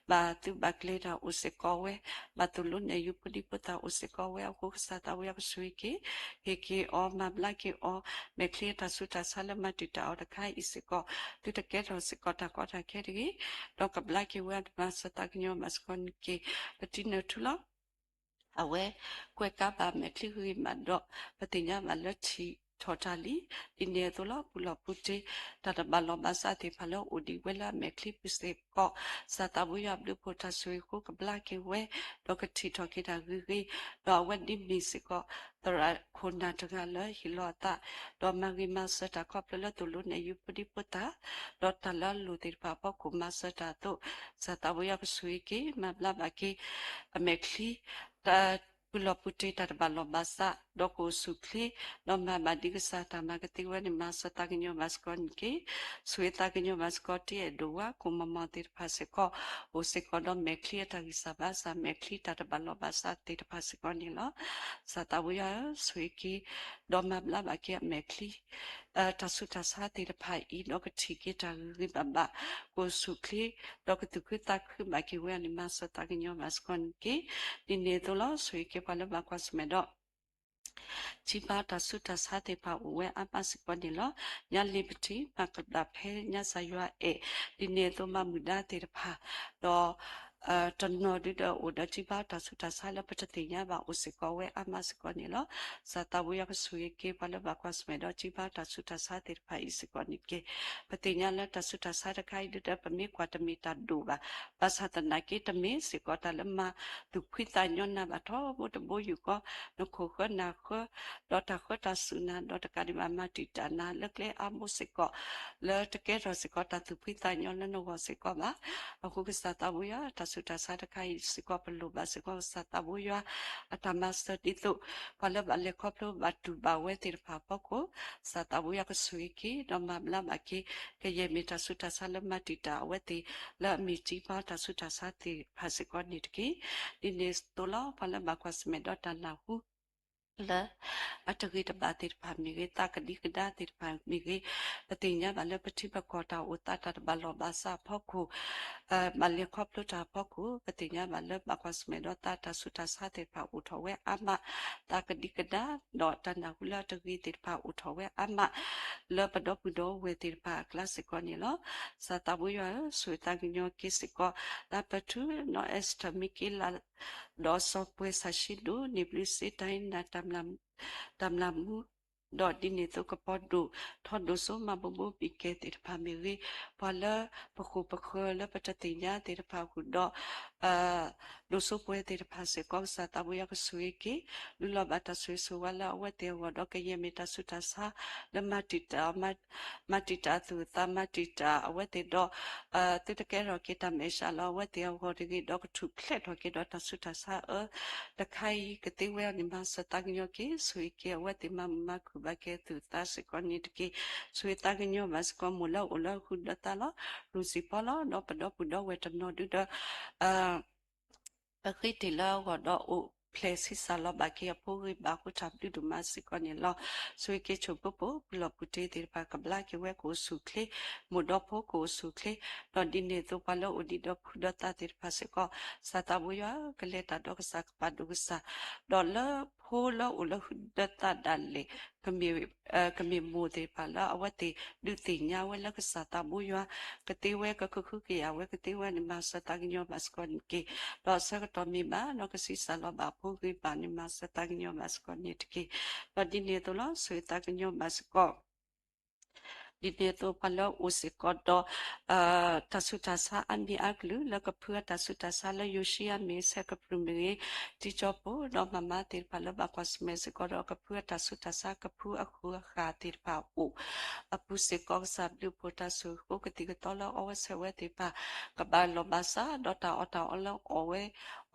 ဘၣ်သုးဘၣ်ကျဲၤတၢ်အိၣ်စ့ၢ်ကီးဝဲ, ဘၣ်သိၣ်လိနဲၣ်ယုၤဖိဒံဖိသၣ်အိၣ်စ့ၢ်ကီးဝဲအဃိ ကစၢ်သးဘိယွၤကဆိၣ်ဂ့ၤက့ၤ, ဟ့ၣ်က့ၤအီၤ မၤဘျါက့ၤအီၤ, မဲာ်ချံအတၢ်ဆူးတၢ်ဆါလၢမၤတံာ်တာ်အီၤတခါအံၤစ့ၢ်ကီး, သုတကဲထီၣ်စ့ၢ်ကီးတၢ်ကီတၢ်ခဲတဂ့ၤ, ဒီးကဘျါက့ၤဝဲအမၤစၢၤသးကညီၤဘၣ်စ့ၢ်ကီးန့ၣ်တက့ၢ်. ပတံနၢ်ထူလီၤ အဝဲကွဲးကါဘၣ်မဲာ်ချံဂ့ၤဂ့ၤဘၣ်ဒီး ပသ့ၣ်ညါဘၣ်လၢထံၣ်ထီၣ်တၢ်လံ. ဒ်န့ၣ်အသိးလီၤ ပူၤလီၢ်ပူၤတ့ၤ တၢ်တဘၣ်လီၢ်ဘၣ်စးသ့ၣ်တဖၣ်လၢအိၣ်ဒံးဝဲလၢအမဲာ်ချံပူၤစ့ၢ်ကီး, ကစၢ်သးဘိယွၤအဘျုးအဖှိၣ်တၢ်ဆိၣ်ဂ့ၤအဃိကဘျါက့ၤဝဲ, ဒီးကထံၣ်ထီၣ်က့ၤတၢ်ဂ့ၤဂ့ၤ, ဒီးအဝဲဒ်မ့ၢ်စ့ၢ်ကီး သရၣ်ခိၣ်နၢ်တဂၤလၢဟ့ၣ်လီၤအသး, ဒီးမၤဂ့ၤမၤစၢၤတၢ်ခီဖျိလၢသိၣ်လိနဲၣ်ယုၤဖိဒံဖိသၣ်, ဒီးတၢ်လၢအလိၣ်သ့ၣ်တဖၣ်အဖီခိၣ်မၤစၢၤတၢ်အသိး, ကစၢ်သးဘိယွၤကဆိၣ်ဂ့ၤက့ၤ မၤဘျါဘၣ်က့ၤ အမဲာ်ချံ တၢ်ပူၤလီၢ်ပူၤတ့ၤတၢ်တဘၣ်လီၢ်ဘၣ်စး, ဒီးကအိၣ်ဆူၣ်ချ့, ဒီးမၤဘၣ်ဒ်ကစၢ်တၢ်မၤကသ့ဝဲန့ၣ် မၤစၢၤသးကညီၤဘၣ်စ့ၢ်ကီးန့ၣ်တက့ၢ်. ဆိၣ်ဂ့ၤသးကညီၤဘၣ်စ့ၢ်ကီး တ့အဲၣ်ဒိၣ်ဝါ ကိၣ်မီၢ်မီၢ်သ့ၣ်တဖၣ်စ့ၢ်ကီး, အိၣ်စ့ၢ်ကီးဒီးမဲာ်ချံအတၢ်ဂံၢ်စၢ်ဘါစၢ် မဲာ်ချံတၢ်တဘၣ်လီၢ်ဘၣ်စးသ့ၣ်တဖၣ်စ့ၢ်ကီးန့ၣ်လီၤ. ကစၢ်သးဘိယွၤဧၢ, ဆိၣ်ဂ့ၤက့ၤ ဒီးမၤဘျါဘၣ်က့ၤအမဲာ်ချံ တၢ်ဆူးတၢ်ဆါသ့ၣ်တဖၣ်အံၤ ဒီးကထံၣ်က့ၤတၢ်ဂ့ၤဂ့ၤဘၣ်ဘၣ်, ကအိၣ်ဆူၣ်ချ့, ဒီးကသူၣ်ခုသးခုဘၣ်က့ၤဝဲအန့ၣ် မၤစၢၤသးကညီၤဘၣ်စ့ၢ်ကီးန့ၣ်တက့ၢ်. ဒ်န့ၣ်အသိးလီၤ ဆိၣ်ဂ့ၤက့ၤပှၤလၢဘၣ်ကွၢ်ဆၢၣ်မဲာ်ဒီး ထံၣ်ဘၣ်တၢ်ဆူးတၢ်ဆါသ့ၣ်တဖၣ်အိၣ်ဝဲအါမးစ့ၢ်ကီးန့ၣ်လီၤ. ညါလံၤပထံး မၤကဒါဖဲညါစၢ်ယွၤအဲၣ်, ဒ်န့ၣ်အသိးမၤမုာ်ဒါသ့ၣ်တဖၣ်, ဒီး တနီၤဒုဒီးအိၣ်ဒီးထံၣ်ဘၣ်တၢ်ဆူးတၢ်ဆါလၢ ပတသ့ၣ်ညါဘၣ်အိၣ်စ့ၢ်ကီးဝဲအါမးစ့ၢ်ကီးန့ၣ်လီၤ. ကစၢ်သးဘိယွၤကဆိၣ်ဂ့ၤက့ၤပှၤလၢဘၣ်ကွၢ်ဆၢၣ်မဲာ်ဒီးထံၣ်ဘၣ်တၢ်ဆူးတၢ်ဆါသ့ၣ်တဖၣ်အံၤစ့ၢ်ကီးန့ၣ်တက့ၢ်. ပသ့ၣ်ညါလၢတၢ်ဆူးတၢ်ဆါတခါအံၤဒုဒီး ပမ့ၢ်ကွၢ်တမ့ၢ်တၢ်ဒိၣ်ဘၣ်, ဘၣ်ဆၣ်သနာ်က့တမ့ၢ်စ့ၢ်ကီးတၢ်လၢမၤသူၣ်ဖှံသးညီနၤဘၣ်ထီဘိတဘိယူၢ်ဃီ, နခိၣ်ဃၢနၢ်ဃၢ, ဒီးတၢ်ဃၢတၢ်စူၢ်နၤ, ဒီးတကးဒံးဘၣ်မၤတံာ်တာ်နၤလၢကျဲအါဘိစ့ၢ်ကီး, လၢတကဲထီၣ်စ့ၢ်ကီးတၢ်သူၣ်ဖှံသးညီလၢနဂီၢ်စ့ၢ်ကီးဘၣ်. အဃိကစၢ်သးဘိယွၤ တၢ်ဆူးတၢ်ဆါတခါအံၤစ့ၢ်ကီး ပလိၣ်ဘၣ်စ့ၢ်ကီးကစၢ်သးဘိယွၤ အတၢ်မၤစၢၤဒ်သိး ပှၤလၢဘၣ်လဲၤခီဖျိဘၣ်တူၢ်ဘၣ်ဝဲသ့ၣ်တဖၣ်အဖီခိၣ်, ကစၢ်သးဘိယွၤကဆိၣ်ဂ့ၤက့ၤ ဒီးမၤဘျါဘၣ်က့ၤ ကယဲၢ်မ့ၢ်တၢ်ဆူးတၢ်ဆါလၢမၤတံာ်တာ်အဝဲသ့ၣ် လၢအမ့ၢ်ထံၣ်ဘၣ်တၢ်ဆူးတၢ်ဆါသ့ၣ်တဖၣ်စ့ၢ်ကီးန့ၣ်တက့ၢ်. ဒ်န့ၣ်အသိးလီၤ ပှၤလၢဘၣ်ကွၢ်ဆၢၣ်မဲာ်ဒီးတၢ်နၢ်ဟူ လၢအတဂ့ၤတဘၣ်သ့ၣ်တဖၣ်မ့ၢ်ဂ့ၤ, သးကဒံကဒါသ့ၣ်တဖၣ်မ့ၢ်ဂ့ၤ, ပသ့ၣ်ညါဘၣ်လၢပထံပကီၢ်တၢ်အိၣ်သးတၢ်တဘၣ်လီၢ်ဘၣ်စးအဖီခိၣ်, ဘၣ်လဲၤခီဖျိတၢ်အဖီခိၣ်, ပသ့ၣ်ညါဘၣ်လၢဘၣ်ကွၢ်ဆၢၣ်မဲာ်ဒီးသးတၢ်ဆူးတၢ်ဆါသ့ၣ်တဖၣ်အိၣ်ထီၣ်ဝဲအါမး, သးကဒံကဒါ ဒီးတၢ်နၢ်ဟူလၢအတဂ့ၤသ့ၣ်တဖၣ်အိၣ်ထီၣ်ဝဲအါမး လၢပဒီပုၢ်ဒီဝဲၢ်သ့ၣ်တဖၣ်အကျါစ့ၢ်ကီးန့ၣ်လီၤ. ကစၢ်သးဘိယွၤဧၢ, ဆိၣ်ဂ့ၤသးကညီၤက့ၤစ့ၢ်ကီး လၢပထူ နီၢ်အဲစတၢၢ်မံက့လး ဒီးစီၤပှဲၤစၢ်ၡံဒိၣ် န့ၢ်ဘျုးစ့တၢ်ဟ့ၣ်နၤ တၢ်မျၢ်မူ, ဒီးဒ်န့ၣ်အသိးကပီၤဒိၣ်ထီၣ်ဒိၣ်စိမၤဘိဘိဘံၣ်ကဲသ့ၣ်တဖၣ်မ့ၢ်ဂ့ၤ, ပှၤလၢပဃိၣ်ပဃၢၤလၢပတသ့ၣ်ညါသ့ၣ်တဖၣ်ဃုာ်ဒီး ဒိၣ်စိပှဲၤသ့ၣ်တဖၣ်စ့ၢ်ကီး ကစၢ်သးဘိယွၤကဆိၣ်ဂ့ၤက့ၤ, လုၢ်လီၤဘၣ်တၢ်ဆိၣ်ဂ့ၤဆိၣ်ဝါလၢအဝဲသ့ၣ်အဂီၢ်ဒီး ကယဲၢ်မ့ၢ်တၢ်ဆူးတၢ်ဆါ လၢမၤတံာ်တာ် မၤတံာ်တာ်အသူၣ်အသး မၤတံာ်တာ်အဝဲသ့ၣ်ဒီး သုတကဲထီၣ်က့ၤတၢ်မဲာ်ဆှးလၢအဝဲသ့ၣ်အဂီၢ်တဂ့ၤ, ဒီးကထူၣ်ဖျဲးထီၣ်က့ၤဒီးတၢ်ဆူးတၢ်ဆါအၢ တခါအံၤကသ့ဝဲအီၤန့ၣ် မၤစၢၤသးကညီၤက့ၤ ဆိၣ်ဂ့ၤက့ၤအဝဲသ့ၣ်မၤမုာ်မၤခုၣ်ဘၣ်က့ၤအသူၣ်အသးစ့ၢ်ကီးန့ၣ်တက့ၢ်. ဆိၣ်ဂ့ၤသးကညီၤဘၣ်စ့ၢ်ကီး မိၢ်လၢအိၣ်လၢဃုာ်ဒီးသးလီၤ. လူၤစံၣ်ဖီလီၤ ဒီးပဒီပုၢ်ဒီဝဲၢ်တနီၤဒုဒီး ပဃ့တ့ၢ်လၢအဂီၢ်ဒီးအိၣ်ဖျဲၣ်ဆံးစၢ်လီၤဘၣ်က့ၤအဖိဂ့ၤဘၣ်အဃိ တၢ်ဘျုးဒိၣ်မးစ့ၢ်ကီးန့ၣ်လီၤ. ဆိၣ်ဂ့ၤက့ၤဆိၣ်ဖိပိာ် ပူၤလီၢ်ပူၤတ့ၤသ့ၣ်တဖၣ် ကဘျါက့ၤဝဲကအိၣ်ဆူၣ်ချ့, မိၢ်ဒီဖိကအိၣ်ဆူၣ်ချ့, ဒီးဒ်န့ၣ်အသိးပှၤလၢအိၣ်ဒံးဒီးဃုာ်ဒီးသးသ့ၣ်တဖၣ်စ့ၢ်ကီး ကစၢ်သးဘိယွၤ ကလဲၤတၢ်ဒီးကစၢ် ကပာ်ဒိၣ်ကစၢ်, ဒီးလၢဖိလၢအိၣ်လၢဃုာ်ဒီးသးဒၣ်လဲာ် ကမ့ၢ်မိၢ်သ့ၣ်တဖၣ်လၢအဝဲသ့ၣ်ဒုးသ့ၣ်ညါဝဲလၢကစၢ်သးဘိယွၤ ကသ့ဝဲ ကကဟုကယာ်ဝဲ ကသ့ဝဲန့ၣ် မၤစၢၤသးကညီၤဘၣ်စ့ၢ်ကီးန့ၣ်တက့ၢ်. ဒီးဆၢကတီၢ်မ့ၢ်ဘၣ်ဒီးကဆံးစၢ်လီၤဘၣ်အဖိဂ့ၤဘၣ်န့ၣ် မၤစၢၤသးကညီၤဘၣ်စ့ၢ်ကီးန့ၣ်တက့ၢ်. ဒီးဒ်န့ၣ်အသိးလီၤ ဆိၣ်ဂ့ၤသးကညီၤဘၣ်စ့ၢ်ကီး ဒ်န့ၣ်အသိးပှၤလၢအိၣ်စ့ၢ်ကီးဒီး တၢ်ဆူးတၢ်ဆါအါမံၤအါကလုာ် လၢကဖုအတၢ်ဆူးတၢ်ဆါလၢယိၤၡံယါမ့ၢ်ဂ့ၤ ဆဲးကပြုၢ်မ့ၢ်ဂ့ၤ ထံကၠီဖိ ဒီးမၤမါသ့ၣ်တဖၣ်လၢဘၣ်ကွၢ်ဆၢၣ်မဲာ်စ့ၢ်ကီးဒီး ကဖုအတၢ်ဆူးတၢ်ဆါကဖုအဃုာ်အဃၢ်သ့ၣ်တဖၣ်အိၣ် အပူၤစ့ၢ်ကီး ကစၢ်ဘျုးဖှိၣ်တၢ်ဆိၣ်ဂ့ၤဃိ ကသံၣ်ကသီလၢအီဝဲဆဲးဝဲသ့ၣ်တဖၣ် ကဘၣ်လီၢ်ဘၣ်စး ဒီးတၢ်အီၣ်တၢ်အီလၢအီၣ်ဝဲ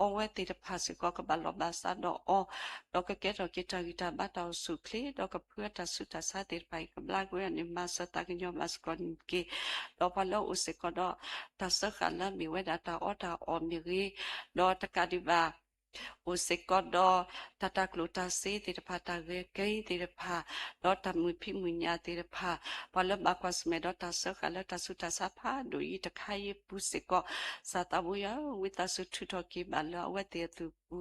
အီဝဲသ့ၣ်တဖၣ်စ့ၢ်ကီး ကဘၣ်လီၢ်ဘၣ်စးဒီးအီၤ, ဒီးကကဲထီၣ်က့ၤတၢ်ဂံၢ်တၢ်ဘါတၢ်အိၣ်ဆူၣ်အိၣ်ချ့, ဒီးကဖုအတၢ်ဆူးတၢ်ဆါသ့ၣ်တဖၣ်အံၤ ကဘျါက့ၤဝဲန့ၣ် မၤစၢၤသးကညီၤဘၣ်စ့ၢ်ကီးန့ၣ်တက့ၢ်. ဒီးပှၤလၢအအိၣ်စ့ၢ်ကီးဒီး တၢ်စၢဃာ်လၢအမ့ၢ်ဝဲဒၣ်တၢ်အီၣ်တၢ်အီမ့ၢ်ဂ့ၤ, ဒီးတကးဒံးဘၣ် အိၣ်စ့ၢ်ကီးဒီး တၢ်တၤကျိၣ်တၤစ့သ့ၣ်တဖၣ် တၢ်ဂဲၤက့သ့ၣ်တဖၣ် ဒီးတၢ်မုာ်ဖံးမုာ်ညၣ်သ့ၣ်တဖၣ်, ပှၤလၢဘၣ်ကွၢ်ဆၢၣ်မဲာ်ဒီးတၢ်စၢဃာ်လၢတၢ်ဆူးတၢ်ဆါဖးဒိၣ်အံၤတခါအံၤအပူၤစ့ၢ်ကီး, ကစၢ်သးဘိယွၤဧၢ, ဝံသးစူၤထုးထီၣ်က့ၤဘၣ်လၢအဝဲသ့ၣ်အသူၣ်ပူ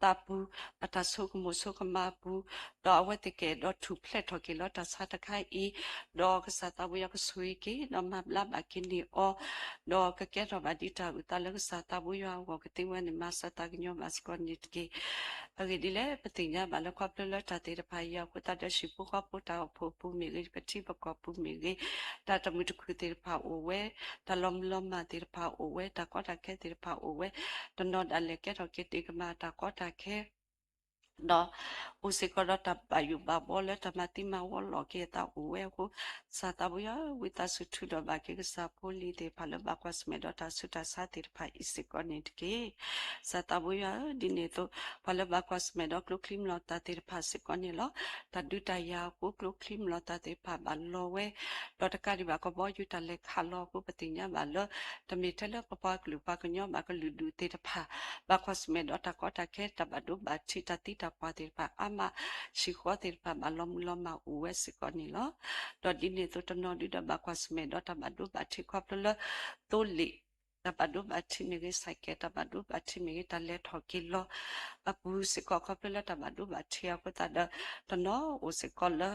ၤသးပူၤ အတၢ်ဆိကမိၣ်ဆိကမးအပူၤ, ဒီးအဝဲသ့ၣ်ကအဲၣ်ဒိးထူၣ်ဖျဲးထီၣ်က့ၤလၢတၢ်ဆါတခါအံၤ, ဒီးကစၢ်သးဘိယွၤကဆိၣ်ဂ့ၤက့ၤ ဒီးမၤဘျါဘၣ်က့ၤန့ၢ်အီၤ, ဒီးကကဲထီၣ်ဘၣ်ဒ်တၢ်အုၣ်သးလၢကစၢ်သးဘိယွၤအဂီၢ် ကသ့ဝဲန့ၣ်မၤစၢၤသးကညီၤဘၣ်စ့ၢ်ကီးန့ၣ်တက့ၢ်. အဂ့ၢ်ဒ်လဲၣ်, ပသ့ၣ်ညါဘၣ်လၢခီဖျိလၢတၢ်သ့ၣ်တဖၣ်အံၤအဃိသတးဒီး ဟံၣ်ဖိဃီဖိတၢ်အိၣ်ဖှိၣ်အပူၤမ့ၢ်ဂ့ၤ, ပထံပကီၢ်ပူၤမ့ၢ်ဂ့ၤ, တၢ်တမုာ်တခုၣ်သ့ၣ်တဖၣ်အိၣ်ဝဲ, တၢ်လီၤမုၢ်လီၤမၢ်သ့ၣ်တဖၣ်အိၣ်ဝဲ, တၢ်ကီတၢ်ခဲသ့ၣ်တဖၣ်အိၣ်ဝဲ, တနီၤဒၣ်လဲာ်ကဲထီၣ်က့ၤတ့ၢ်ကမၣ်တၢ်ကီတၢ်ခဲ ဒီးအိၣ်စ့ၢ်ကီးဒီးတၢ်ဘၣ်ယိၣ်ဘၣ်ဘှီလၢ တၢ်မၤသံမၤဝီလီၤက့ၤအသးအိၣ်ဝဲအဃိ, ကစၢ်သးဘိယွၤဧၢ, ဝံသးစူၤထုးထီၣ်ဘၣ်က့ၤကစၢ်ဖိလံၤသ့ၣ်တဖၣ်လၢဘၣ်ကွၢ်ဆၢၣ်မဲာ်ဒီးတၢ်ဆူးတၢ်ဆါသ့ၣ်တဖၣ်အံၤစ့ၢ်ကီးန့ၣ်တက့ၢ်. ကစၢ်သးဘိယွၤဧၢ, ဒ်န့ၣ်အသိး ပှၤလၢဘၣ်ကွၢ်ဆၢၣ်မဲာ်ဒီးကျိချံမျိာ်သၣ်သ့ၣ်တဖၣ်စ့ၢ်ကီးန့ၣ်လီၤ. တၢ်ဒုးတၢ်ယၤအဃိ ကျိချံမျိာ်သၣ်သ့ၣ်တဖၣ်ဘၣ်လီၤဝဲ, ဒီးတကးဒံးဘၣ်ကဘီယူၤတၢ်လဲၤခးလီၤအဃိ ပသ့ၣ်ညါဘၣ်လၢ တမ့ၢ်ထဲလၢပပှၤကလုာ်ပှၤကညီဘၣ်, ကလုာ်ဒူၣ်သ့ၣ်တဖၣ် ဘၣ်ကွၢ်ဆၢၣ်မဲာ်ဒီးတၢ်ကီတၢ်ခဲ တၢ်ဘၣ်ဒိဘၣ်ထံး တၢ်သံတၢ်ပှၢ်သ့ၣ်တဖၣ်အါမး, ဟံၣ်ဃီသ့ၣ်တဖၣ်ဘၣ်လီၤမုၢ်လီၤမၢ်အိၣ်ဝဲစ့ၢ်ကီးန့ၣ်လီၤ. ဒီးဒ်န့ၣ်အသိးတနီၤဒုးဒီးဘၣ်ကွၢ်ဆၢၣ်မဲာ်ဒီးတၢ်ဘၣ်ဒိဘၣ်ထံးခီဖျိလၢ သိလ့ၣ် တၢ်ဘၣ်ဒိဘၣ်ထံးမ့ၢ်ဂ့ၤ, ဆဲးကဲးတၢ်ဘၣ်ဒိဘၣ်ထံးမ့ၢ်ဂ့ၤ, တၢ်လဲၤထီၣ်က့ၤလီၤအပူၤစ့ၢ်ကီး ခီဖျိလၢတၢ်ဘၣ်ဒိဘၣ်ထံးအဃိသတးဒီး တနီၤအိၣ်စ့ၢ်ကီးလၢ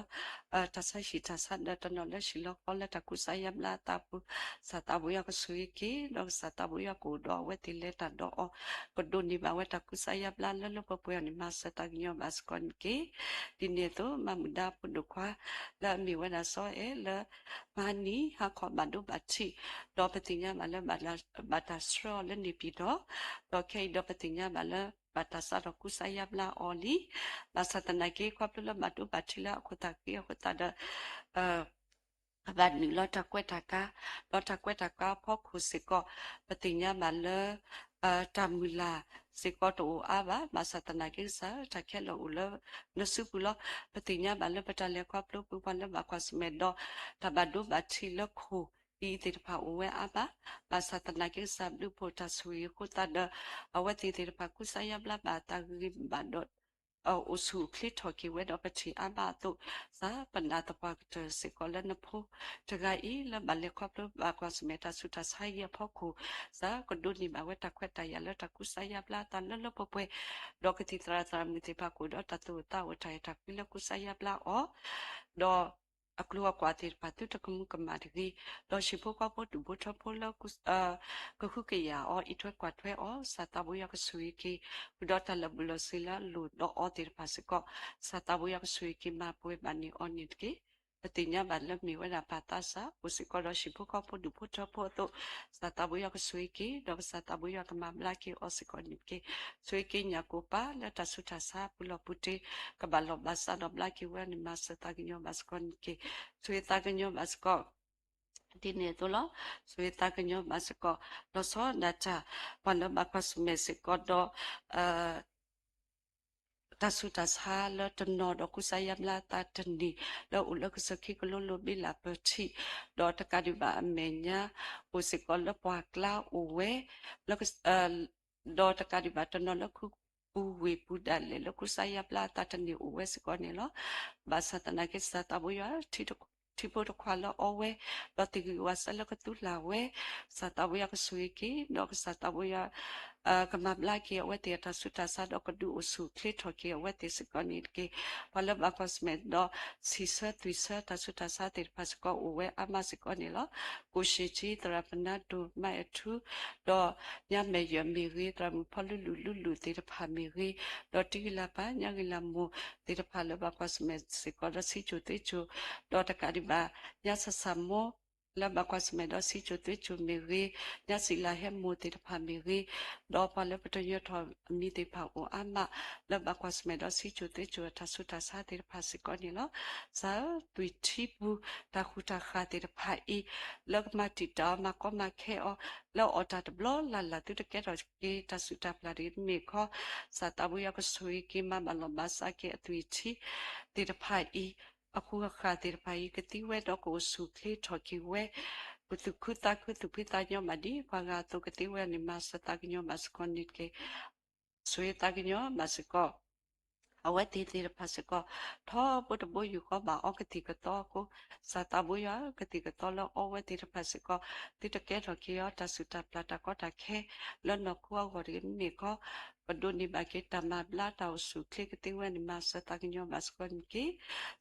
တၢ်ဆါဟံၣ်တၢ်ဆါဒီး တနီၤလၢဟံၣ်လီၤဃီလၢတၢ်ကူစါယါဘျါအသးအပူၤ, ကစၢ်သးဘိယွၤကဆိၣ်ဂ့ၤက့ၤ ဒီးကစၢ်သးဘိယွၤကအိၣ်ဒီးအဝဲသ့ၣ်လဲၤတၢ်ဒီးအီၤ, ကဒိးန့ၢ်ဘၣ်ဝဲတၢ်ကူစါယါဘျါလၢလၢပှဲၤပှဲၤအီၤန့ၣ် မၤစၢၤသးကညီၤဘၣ်စ့ၢ်ကီးန့ၣ်တက့ၢ်. ဒ်န့ၣ်အသိး မၤမုာ်ဒါဖိဒိၣ်ခွါ လၢအမ့ၢ်ဝဲဒၣ်စီၤအဲၣ်လၢ မဟါနံၤဟါခီဘၣ်ဒိဘၣ်ထံး, ဒီးပသ့ၣ်ညါဘၣ်လၢ ဘၣ်တၢ်ဆှၢအီၤလၢန့ၣ်ပၠံၣ်တီၣ်, ဒီးခဲအံၤဒီးပသ့ၣ်ညါဘၣ်လၢ ဘၣ်တၢ်စးထီၣ်ကူစါယါဘျါအီၤလံ. ဘၣ်ဆၣ်သနာ်က့ ခီဖျိလၢဘၣ်ဒိဘၣ်ထံးလၢအခိၣ်သးက့အဃိသတးဒီး ကဘၣ်နုာ်လီၤတၢ်ကွဲးတၢ်ကါ, ဒီးတၢ်ကွဲးတၢ်ကါအဖီခိၣ်စ့ၢ်ကီး ပသ့ၣ်ညါဘၣ်လၢ တၢ်မုၢ်လၢ်စ့ၢ်ကီးတအိၣ်အါဘၣ်. ဘၣ်ဆၣ်သနာ်က့ ကစၢ်တၢ်ခဲလၢာ်အိၣ်လၢနစုပူၤလီၤ. ပသ့ၣ်ညါဘၣ်လၢပတၢ်လဲၤခီဖျိပူၤ ပှၤလၢဘၣ်ကွၢ်ဆၢၣ်မဲာ်ဒီး တၢ်ဘၣ်ဒိဘၣ်ထံးလၢခိၣ်အံၤသ့ၣ်တဖၣ်အိၣ်ဝဲအါဘၣ်. ဘၣ်ဆၣ်သနာ်က့ ကစၢ်ဘျုးဖှိၣ်တၢ်ဆိၣ်ဂ့ၤအဃိသတးဒီး အဝဲသ့ၣ်သ့ၣ်တဖၣ်ကူစါယါဘျါဘၣ်အသးဂ့ၤဂ့ၤဘၣ်ဘၣ်ဒီး အိၣ်ဆူၣ်အိၣ်ချ့ထီၣ်က့ၤဝဲဒီးပထံၣ်အါဘၣ်အသိး, ကစၢ်ပနာ်သပှၢ်ကတၢၢ်စ့ၢ်ကီးလၢနဖိတဂၤအံၤ လၢဘၣ်လဲၤခီဖျိဘၣ်ကွၢ်ဆၢၣ်မဲာ်တၢ်ဆူးတၢ်ဆါအံၤအဖီခိၣ်, ကစၢ်ကဒိးန့ၢ်ဘၣ်ဝဲတၢ်ခွဲးတၢ်ယာ်လၢတၢ်ကူစါယါဘျါအသးလၢလၢပှဲၤပှဲၤ, ဒီးကသံၣ်သရၣ်သရၣ်မုၣ်သ့ၣ်တဖၣ်ကအိၣ်ဒီးတၢ်သူၣ်အိၣ်သးအိၣ် တၢ်အဲၣ်တၢ်ကွံလၢကူစါယါဘျါအီၤ ဒီးအကျိၤအကွာ်သ့ၣ်တဖၣ်သုတကမူၤကမၣ်တဂ့ၤ, ဒီးဟံၣ်ဖိဃီဖိဒူၣ်ဖိထၢဖိလၢ ကဟုကယာ်အီၤ အံးထွဲကွၢ်ထွဲအီၤ, ကစၢ်သးဘိယွၤကဆိၣ်ဂ့ၤက့ၤ ဃုာ်ဒီးတၢ်လၢာ်ဘူၣ်လၢာ်စ့ၤလၢအလိၣ်ဒီးအီၤသ့ၣ်တဖၣ်စ့ၢ်ကီး, ကစၢ်သးဘိယွၤကဆိၣ်ဂ့ၤက့ၤမၤပှဲၤဘၣ်န့ၢ်အီၤန့ၣ်တက့ၢ်. ပသ့ၣ်ညါဘၣ်လၢမ့ၢ်ဝဲဒၣ်ပၢ်သးစၢ် အိၣ်စ့ၢ်ကီးဒီးဟံၣ်ဖိဃီဖိဒူၣ်ဖိထၢဖိအသိး, ကစၢ်သးဘိယွၤကဆိၣ်ဂ့ၤက့ၤ ဒီးကစၢ်သးဘိယွၤကမၤဘျါက့ၤအီၤစ့ၢ်ကီးန့ၣ်တက့ၢ်. ဆိၣ်ဂ့ၤက့ၤညၣ်ကိၢ်ပၢ်လၢတၢ်ဆူးတၢ်ဆါပူၤလီၢ်ပူၤတ့ၢ် ကဘၣ်လီၢ်ဘၣ်စးဒီးဘျါက့ၤဝဲန့ၣ် မၤစၢၤသးကညီၤဘၣ်စ့ၢ်ကီးန့ၣ်တက့ၢ်. ဆိၣ်ဂ့ၤသးကညီၤဘၣ်စ့ၢ်ကီး ဒ်န့ၣ်အသိးလီၤ. ဆိၣ်ဂ့ၤသးကညီၤဘၣ်စ့ၢ်ကီး လီၤဆီဒၣ်တၢ် ပှၤလၢဘၣ်ကွၢ်ဆၢၣ်မဲာ်စ့ၢ်ကီးဒီး တၢ်ဆူးတၢ်ဆါလၢတနီၤဒီးကူစါယါဘျါသးတန့ၢ် လၢအိၣ်လၢကစၢၢ်ခံကလိလိဘ့လးပၢၤထံး, ဒီးတကးဒံးဘၣ်အမဲာ်ညါ အိၣ်စ့ၢ်ကီးလၢပှၢ်ကျါအိၣ်ဝဲ လၢ ဒီးတကးဒံးဘၣ်တနီၤလၢခူပူၤဝ့ၢ်ပူၤဒၣ်လဲာ် လၢကူစါယါဘျါသးတန့ၢ်အိၣ်ဝဲစ့ၢ်ကီးန့ၣ်လီၤ. ဘၣ်ဆၣ်သနာ်က့ ကစၢ်သးဘိယွၤ ထံဖိတခွးလၢအီဝဲ ဒီးသ့ၣ်ဂံၢ်ဝၤစၢၤလၢကသူလၢ်ဝဲ, ကစၢ်သးဘိယွၤကဆိၣ်ဂ့ၤက့ၤ ဒီးကစၢ်သးဘိယွၤ ကမၤဘျါက့ၤအဝဲသ့ၣ်အတၢ်ဆူးတၢ်ဆါ ဒီးကဒုးအိၣ်ဆူၣ်အိၣ်ချ့ထီၣ်က့ၤအဝဲသ့ၣ်စ့ၢ်ကီးန့ၣ်တက့ၢ်. ပှၤလၢဘၣ်ကွၢ်ဆၢၣ်မဲာ်ဒီး စံးဆၢသွံၣ်ဆၢတၢ်ဆူးတၢ်ဆါသ့ၣ်တဖၣ်စ့ၢ်ကီးအိၣ်ဝဲအါမးစ့ၢ်ကီးန့ၣ်လီၤ. ကိၣ်ၡ့ၣ်ထံ သရၣ်ပနါဒိၣ် မါအဲၣ်ထူ ဒီးညါမဲာ်ယၢၢ်မ့ၢ်ဂ့ၤ, သရၣ်မုၣ်ဖီလူလူလူလူသ့ၣ်တဖၣ်မ့ၢ်ဂ့ၤ, ဒီးတံၤဂံၢ်လၤပၢ် ညါဂံၢ်လၤမိၢ်သ့ၣ်တဖၣ်လၢဘၣ်ကွၢ်ဆၢၣ်မဲာ်စ့ၢ်ကီး ဒီးစံကၠိၣ်သွ့ကၠိၣ်, ဒီးတကးဒံးဘၣ် ညါဆၣ်ဆၣ်မိၢ် လၢဘၣ်ကွၢ်ဆၢၣ်မဲာ်ဒီးစံကၠိၣ်သွ့ကၠိၣ်မ့ၢ်ဂ့ၤ, ညါစံးလၤဟဲမိၢ်သ့ၣ်တဖၣ်မ့ၢ်ဂ့ၤ, ဒီးပှၤလၢပတညီထီၣ်အမံၤသ့ၣ်တဖၣ်အိၣ်အါမး လၢဘၣ်ကွၢ်ဆၢၣ်မဲာ်ဒီးစံကၠိၣ်သွ့ကၠိၣ်အတၢ်ဆူးတၢ်ဆါသ့ၣ်တဖၣ်စ့ၢ်ကီးန့ၣ်လီၤ. ကစၢ်ဧၢ, သွံၣ်ထံပူၤ တၢ်ဃူတၢ်ဃာ်သ့ၣ်တဖၣ်အံၤ လၢကမၤတံာ်တာ်အီၤမၤကီမၤခဲအီၤ လၢအီၣ်တၢ်တဘျီလၢ်လၢ် သုတကဲထီၣ်က့ၤတၢ်စုၣ်တၢ်ပျၢ်တဂ့ၤ မ့ၢ်ခီ, ကစၢ်သးဘိယွၤကဆိၣ်ဂ့ၤက့ၤ မၤဘၣ်လီၢ်ဘၣ်စးက့ၤအသွံၣ်ထံသ့ၣ်တဖၣ်အံၤ အဃူအဃာ်သ့ၣ်တဖၣ်အံၤ ကသံဝဲဒီးကအိၣ်ဆူၣ်အိၣ်ချ့ထီၣ်က့ၤဝဲ, ကသူၣ်ခုသးခုသူၣ်ဖှံသးညီဘၣ်ဒ်ပှၤဂၤအသိး ကသံဝဲန့ၣ် မၤစၢၤသးကညီၤဘၣ်စ့ၢ်ကီးန့ၣ်တက့ၢ်. ဆိၣ်ဂ့ၤသးကညီၤဘၣ်စ့ၢ်ကီး အဝဲသ့ၣ်သ့ၣ်တဖၣ်စ့ၢ်ကီး, ထီဘိတဘိယူၢ်ဃီဘၣ်အီကသံၣ်ကသီအဃိ, စၢ်သးဘိယွၤ ကသံၣ်ကသီလၢအီဝဲသ့ၣ်တဖၣ်စ့ၢ်ကီး, သုတကဲထီၣ်က့ၤအီၤတၢ်စူၢ်တၢ်ပျၢ်တၢ်ကီတၢ်ခဲ လၢနီၢ်ခိအဂီၢ်တဂ့ၤ, မ့မ့ၢ်ခီ ပဒိးန့ၢ်ဘၣ်က့ၤတၢ်မၤဘျါတၢ်အိၣ်ဆူၣ်အိၣ်ချ့ကသ့ဝဲန့ၣ် မၤစၢၤသးကညီၤဘၣ်စ့ၢ်ကီးန့ၣ်တက့ၢ်.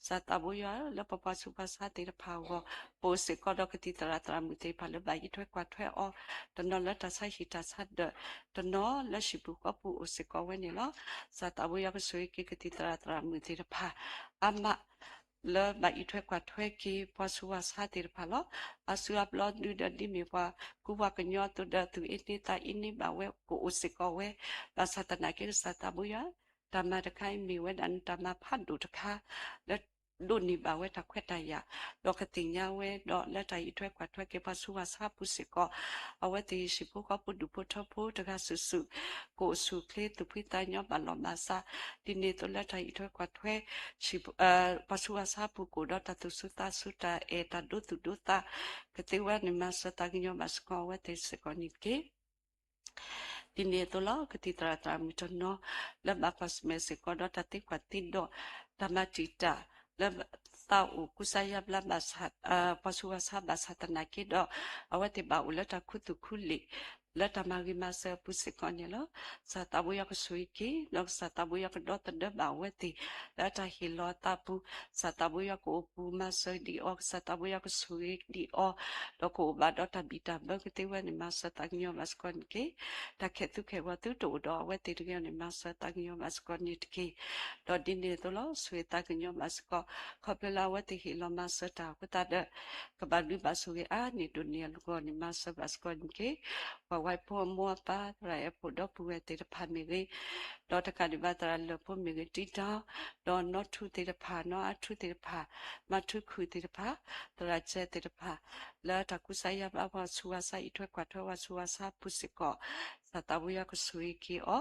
စၢ်သးဘိယွၤ လၢပပှၤဆူးပှၤဆါသ့ၣ်တဖၣ်အဂီၢ်, ပအိၣ်စ့ၢ်ကီးဒီးကသံၣ်သရၣ်သရၣ်မုၣ်သ့ၣ်တဖၣ်လၢဘၣ်အံးထွဲကွၢ်ထွဲအီၤ, တနီၤလၢတၢ်ဆါဟံၣ်တၢ်ဆါဒၢး, တနီၤလၢဟံၣ်ပူၤဃီပူၤအိၣ်စ့ၢ်ကီးဝဲန့ၣ်လီၤ. စၢ်သးဘိယွၤကဆိၣ်ဂ့ၤက့ၤကသံၣ်သရၣ်သရၣ်မုၣ်သ့ၣ်တဖၣ် အါမး လၢဘၣ်အံးထွဲကွၢ်ထွဲက့ၤပှၤဆူးပှၤဆါသ့ၣ်တဖၣ်လီၤ. အါစုအါဘျီဒုဒီးဒ်မ့ၢ်ပှၤကူပှၤကညီအသိးဒီး သူၣ်အ့န့သးအ့န့ဘၣ်ဝဲကအိၣ်စ့ၢ်ကီးဝဲ, ဘၣ်ဆၣ်သနာ်က့ကစၢ်သးဘိယွၤ တၢ်မၤတခါအံၤမ့ၢ်ဝဲဒၣ်နတၢ်မၤဖးဒိၣ်တခါ လၢဒိးန့ၢ်ဘၣ်ဝဲတၢ်ခွဲးတၢ်ယာ်, ဒီးကသ့ၣ်ညါဝဲဒီးလၢတၢ်အံးထွဲကွၢ်ထွဲက့ၤပှၤဆူးပှၤဆါအပူၤစ့ၢ်ကီး, အဝဲသ့ၣ်ဟံၣ်ပူၤဃီပူၤဒူၣ်ဖိထၢဖိတဂၤစုာ်စုာ် ကအိၣ်ဆူၣ်အိၣ်ချ့သူၣ်ဖှံသးညီဘၣ်လီၢ်ဘၣ်စး, ဒ်န့ၣ်အသိးလၢတၢ်အံးထွဲကွၢ်ထွဲ ပှၤဆူးပှၤဆါအပူၤကအိၣ်ဒီးတၢ်သူၣ်စူၤသးစူၤတၢ်အဲၣ်တၢ်ဒိသူၣ်ဒိသး ကသ့ဝဲန့ၣ် မၤစၢၤသးကညီၤဘၣ်စ့ၢ်ကီးအဝဲသ့ၣ်စ့ၢ်ကီးန့ၣ်တက့ၢ်. ဒ်န့ၣ်အသိးလီၤ ကသံၣ်သရၣ်သရၣ်မုၣ်တနီၤ လၢဘၣ်ကွၢ်ဆၢၣ်မဲာ်စ့ၢ်ကီးဒီးတၢ်သံကွၢ်သံဒိး တၢ်မၤတံာ်တာ် လၢသးအိၣ်ကူစါယါဘျါ ပှၤဆူးပှၤဆါဘၣ်ဆၣ်သနာ်က့ဒီး အဝဲသ့ၣ်ဘၣ်အိၣ်လၢတၢ်ခူသူၣ်ခူလံာ် လၢတၢ်မၤဂ့ၤမၤစၢၤအပူၤစ့ၢ်ကီးန့ၣ်လီၤ. ကစၢ်သးဘိယွၤကဆိၣ်ဂ့ၤက့ၤ ဒီးကစၢ်သးဘိယွၤကဒီသဒၢဘၣ်အဝဲသ့ၣ် လၢတၢ်ဟ့ၣ်လီၤအသးပူၤ, ကစၢ်သးဘိယွၤကအိၣ်ပူၤမၤစၢၤဒံးအီၤ, ကစၢ်သးဘိယွၤကဆိၣ်ဂ့ၤဒံးအီၤ, ဒီးကအိၣ်ဘၣ်ဒီးတၢ်ဘံၣ်တၢ်ဘၢကသ့ဝဲန့ၣ် မၤစၢၤသးကညီၤဘၣ်စ့ၢ်ကီးန့ၣ်တက့ၢ်. တၢ်ခဲၣ်သူခဲၣ်ဂီၤသုတအိၣ်ဒီးအဝဲသ့ၣ်တဂ့ၤန့ၣ် မၤစၢၤသးကညီၤဘၣ်စ့ၢ်ကီးန့ၣ်တက့ၢ်. ဒီးဒ်န့ၣ်အသိးလီၤ ဆိၣ်ဂ့ၤသးကညီၤဘၣ်စ့ၢ်ကီး ခီဖျိလၢအဝဲသ့ၣ်ဟ့ၣ်လီၤမၤစၢၤတၢ်အဃိသတးဒီး ကဘၣ်ဘျုးဘၣ်ဆိၣ်ဂ့ၤအါန့ၢ်ဒိၣ်န့ၢ်အလီၢ်န့ၣ် မၤစၢၤဘၣ်စ့ၢ်ကီးန့ၣ်တက့ၢ်. ပှၤဝဲဖိအမိၢ်အပၢ် သရၣ်အဲၣ်ဖိဒီပုၢ်ဝဲၢ်သ့ၣ်တဖၣ်မ့ၢ်ဂ့ၤ, ဒီးတကးဒံးဘၣ်သရၣ်လၢၢ်ဖိမ့ၢ်ဂ့ၤ တံတီၤ, ဒီးနီၢ်ထူသ့ၣ်တဖၣ် နီၢ်အါထူသ့ၣ်တဖၣ်, မၤထူခုၣ်သ့ၣ်တဖၣ်, သရၣ်စဲသ့ၣ်တဖၣ် လၢတၢ်ကူစါယါဘျါပှၤဆူးပှၤဆါ အံးထွဲကွၢ်ထွဲပှၤဆူးပှၤဆါအပူၤစ့ၢ်ကီး, ကစၢ်သးဘိယွၤကဆိၣ်ဂ့ၤက့ၤအီၤ,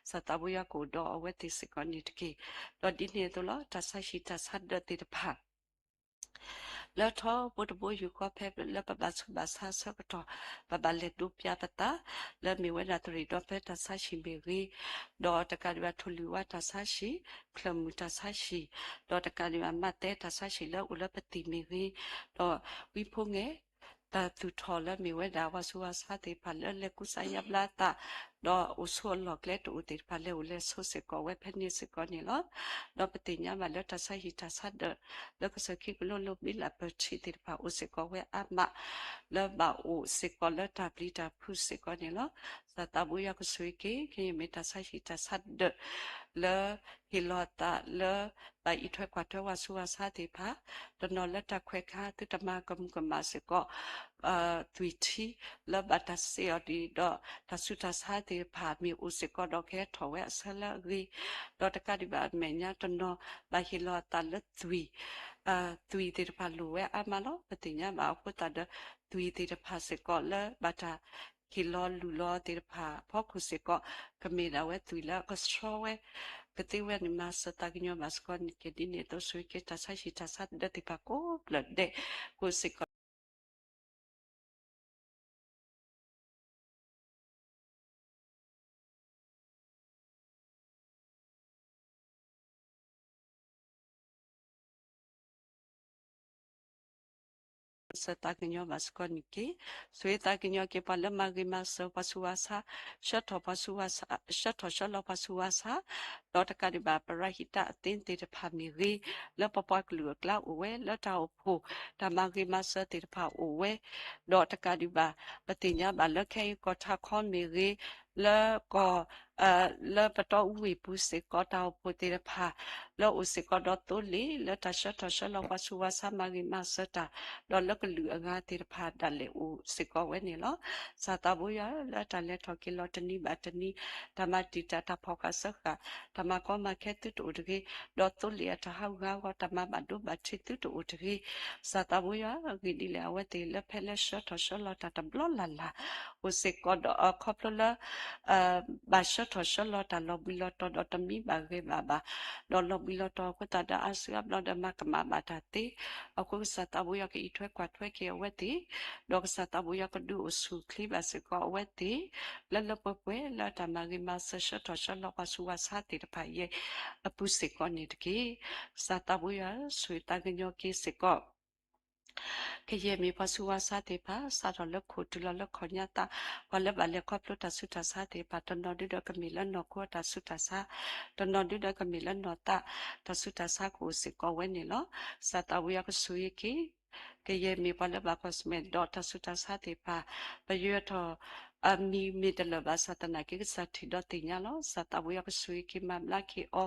ကစၢ်သးဘိယွၤကအိၣ်ဒီးအဝဲသ့ၣ်စ့ၢ်ကီးန့ၣ်တက့ၢ်. ဒီးဒ်န့ၣ်အသိးလီၤ တၢ်ဆါဟံၣ်တၢ်ဆါဒၢးသ့ၣ်တဖၣ် လၢထီဘိတဘိယူၢ်ဃီဖဲလၢပဘၣ်ဆူးဘၣ်ဆါအဆၢကတီၢ် ပဘၣ်လဲၤဒိးပျၢ်ပသး လၢမ့ၢ်ဝဲဒၣ်သရ့ၣ်ဒီဖဲတၢ်ဆါဟံၣ်မ့ၢ်ဂ့ၤ, ဒီးတကးဒံးဘၣ်ထိၣ်လွံၢ်ဝါတၢ်ဆါဟံၣ်, ချၢၣ်မုၢ်တၢ်ဆါဟံၣ်, ဒီးတကးဒံးဘၣ်မၤသဲတၢ်ဆါဟံၣ်လၢအိၣ်လၢပသံၣ်မ့ၢ်ဂ့ၤ, ဒီးဝံဖိငဲၤ တၢ်သူၣ်ထီၣ်လၢမ့ၢ်ဝဲဒၣ်ပှၤဆူးပှၤဆါသ့ၣ်တဖၣ်လၢလဲၤကူစါယါဘျါအသး, ဒီးအိၣ်ဆိးအလီၢ်ကျဲတအိၣ်သ့ၣ်တဖၣ် လဲၤအိၣ်လဲၤဆိးစ့ၢ်ကီးဝဲဖဲန့ၣ်စ့ၢ်ကီးန့ၣ်လီၤ. ဒီးပသ့ၣ်ညါဘၣ်လၢတၢ်ဆါဟံၣ်တၢ်ဆါဒၢး လၢကစၢၢ်ခံကလိလိဘံလၢပထံးသ့ၣ်တဖၣ်အိၣ်စ့ၢ်ကီးဝဲအါမး လၢဘၣ်အိၣ်စ့ၢ်ကီးလၢတၢ်ပျံၤတၢ်ဖုးစ့ၢ်ကီးန့ၣ်လီၤ. ကစၢ်သးဘိယွၤကဆိၣ်ဂ့ၤက့ၤ ခဲအံၤမ့ၢ်တၢ်ဆါဟံၣ်တၢ်ဆါဒၢး လၢဟ့ၣ်လီၤအသးလၢ ဘၣ်အံးထွဲကွၢ်ထွဲပှၤဆူးပှၤဆါသ့ၣ်တဖၣ်, တနီၤလၢတၢ်ခွဲးခါ သုတမၤကမူၤကမၣ်စ့ၢ်ကီး သွံၣ်ထံ လၢဘၣ်တၢ်စ့အီၤဒံးဒီး တၢ်ဆူးတၢ်ဆါသ့ၣ်တဖၣ်မ့ၢ်အိၣ်စ့ၢ်ကီးဒီးကဟဲထီၣ်ဝဲအဆၢလၢအဂ့ၤ, ဒီးတကးဒံးဘၣ်အမဲာ်ညါတနီၤ ဘၣ်ဟ့ၣ်လီၤအသးလၢသွံၣ် သွံၣ်သ့ၣ်တဖၣ်လိၣ်ဝဲအါမးလီၤ. ပသ့ၣ်ညါဘၣ်အဃိသတးဒီး သွံၣ်သ့ၣ်တဖၣ်စ့ၢ်ကီးလၢဘၣ်တၢ်ဟ့ၣ်လီၤလူၢ်လီၤသ့ၣ်တဖၣ်အဖီခိၣ်စ့ၢ်ကီး ကမ့ၢ်ဒၣ်ဝဲသွံၣ်လၢအကဆှီဝဲ ကသ့ဝဲန့ၣ် မၤစၢၤသးကညီၤဘၣ်စ့ၢ်ကီးန့ၣ်တက့ၢ်. ဒ်န့ၣ်အသိးဆိၣ်ဂ့ၤက့ၤတၢ်ဆါဟံၣ်တၢ်ဆါဒၢးသ့ၣ်တဖၣ်ကိးဖျၢၣ်ဒဲး ကိးစ့ၢ်ကီး စၢၤသးကညီၤဘၣ်စ့ၢ်ကီးန့ၣ်တက့ၢ်. ဆိၣ်ဂ့ၤသးကညီၤက့ၤပှၤလၢမၤဂ့ၤမၤစၢၤပှၤဆူးပှၤဆါ, ဆှၢထီၣ်ပှၤဆူးပှၤဆါ, ဆှၢထီၣ်ဆှၢလီၤပှၤဆူးပှၤဆါ, ဒီးတကးဒံးဘၣ် ပရၤဟံးတၢ်အသ့သ့ၣ်တဖၣ်မ့ၢ်ဂ့ၤ, လၢပပှၤကလုာ်အကျါအိၣ်ဝဲ လၢတၢ်အိၣ်ဖှိၣ် တၢ်မၤဂ့ၤမၤစၢၤသ့ၣ်တဖၣ်အိၣ်ဝဲ, ဒီးတကးဒံးဘၣ် ပသ့ၣ်ညါဘၣ်လၢခဲအံၤကီၢ်ထးခီမ့ၢ်ဂ့ၤ, လၢကီၢ် လၢပတီၢ်အူဝ့ၢ်ပူၤစ့ၢ်ကီးတၢ်အိၣ်ဖှိၣ်သ့ၣ်တဖၣ် လၢအိၣ်စ့ၢ်ကီးဒီးသိလ့ၣ် လၢတၢ်ဆှၢထီၣ်ဆှၢလီၤပှၤဆူးပှၤဆါမၤဂ့ၤမၤစၢၤတၢ်, ဒီးလၢကလုာ်အဂၤသ့ၣ်တဖၣ်ဒၣ်လဲာ်အိၣ်စ့ၢ်ကီးဝဲန့ၣ်လီၤ. စၢၤသးဘိယွၤလၢတၢ်လဲၤထီၣ်က့ၤလီၤတနံၤဘၣ်တနံၤ, တၢ်မၤတံာ်တာ်တၢ်ဖီၣ်ဃာ်စၢဃာ်, တၢ်မၤကီမၤခဲသုတအိၣ်တဂ့ၤ, ဒီးသိလ့ၣ်အတၢ်ဟးဂူာ်ဟးဂီၤ တၢ်မၤဘၣ်ဒိဘၣ်ထံးသုတအိၣ်တဂ့ၤ. စၢၤသးဘိယွၤ ဂ့ၢ်ဒ်လဲၣ်အဝဲသ့ၣ်လၢဖဲလၢဆှၢထီၣ်ဆှၢလီၤတၢ်တဘျီလၢ်လၢ် အိၣ်စ့ၢ်ကီးဒီးအခီဖျိလၢ ဘၣ်ဆှၢ ထီၣ်ဆှၢလီၤတၢ်လီၤဘှံးလီၤတီၤဒီးတမံဘၣ်ဂဲၤဘၣ်ဘၣ်, ဒီးလီၤဘှံးလီၤတီၤအဃိသတးဒီးအါစုအါဘျီဒီးမၤကမၣ်ဘၣ်တၢ်သ့, အဃိကစၢ်သးဘိယွၤကအံးထွဲကွၢ်ထွဲက့ၤအဝဲသ့ၣ်, ဒီးကစၢ်သးဘိယွၤကဒုးအိၣ်ဆူၣ်အိၣ်ချ့ဘၣ်စ့ၢ်ကီးအဝဲသ့ၣ်, လၢလၢပှဲၤပှဲၤလၢအတၢ်မၤဂ့ၤမၤစၢၤဆှၢထီၣ်ဆှၢလီၤပှၤဆူးပှၤဆါသ့ၣ်တဖၣ်အံၤအပူၤစ့ၢ်ကီးန့ၣ်တက့ၢ်. ကစၢ်သးဘိယွၤဧၢ, ဆိၣ်ဂ့ၤသးကညီၤက့ၤစ့ၢ်ကီး ကယဲၢ်မ့ၢ်ပှၤဆူးပှၤဆါသ့ၣ်တဖၣ် စးထီၣ်လၢခိၣ်တုၤလီၤလၢခီၣ်ညါသး, ပှၤလၢဘၣ်လဲၤခီဖျိတၢ်ဆူးတၢ်ဆါသ့ၣ်တဖၣ် တနီၤဒုဒီးကမ့ၢ်လၢနီၢ်ခိတၢ်ဆူးတၢ်ဆါ, တနီၤဒုဒီးကမ့ၢ်လၢနီၢ်သးတၢ်ဆူးတၢ်ဆါကအိၣ်စ့ၢ်ကီးဝဲန့ၣ်လီၤ. ကစၢ်သးဘိယွၤကဆိၣ်ဂ့ၤက့ၤ ကယဲၢ်မ့ၢ်ပှၤလၢဘၣ်ကွၢ်ဆၢၣ်မဲာ်ဒီးတၢ်ဆူးတၢ်ဆါသ့ၣ်တဖၣ်, ပယၢၤထီၣ် အမံၤမ့ၢ်တလၢာ်ဘၣ်ဆၣ်သနာ်က့ ကစၢ်ထံၣ်ဒီးသ့ၣ်ညါလီၤ. ကစၢ်သးဘိယွၤကဆိၣ်ဂ့ၤက့ၤမၤဘျါက့ၤအီၤ,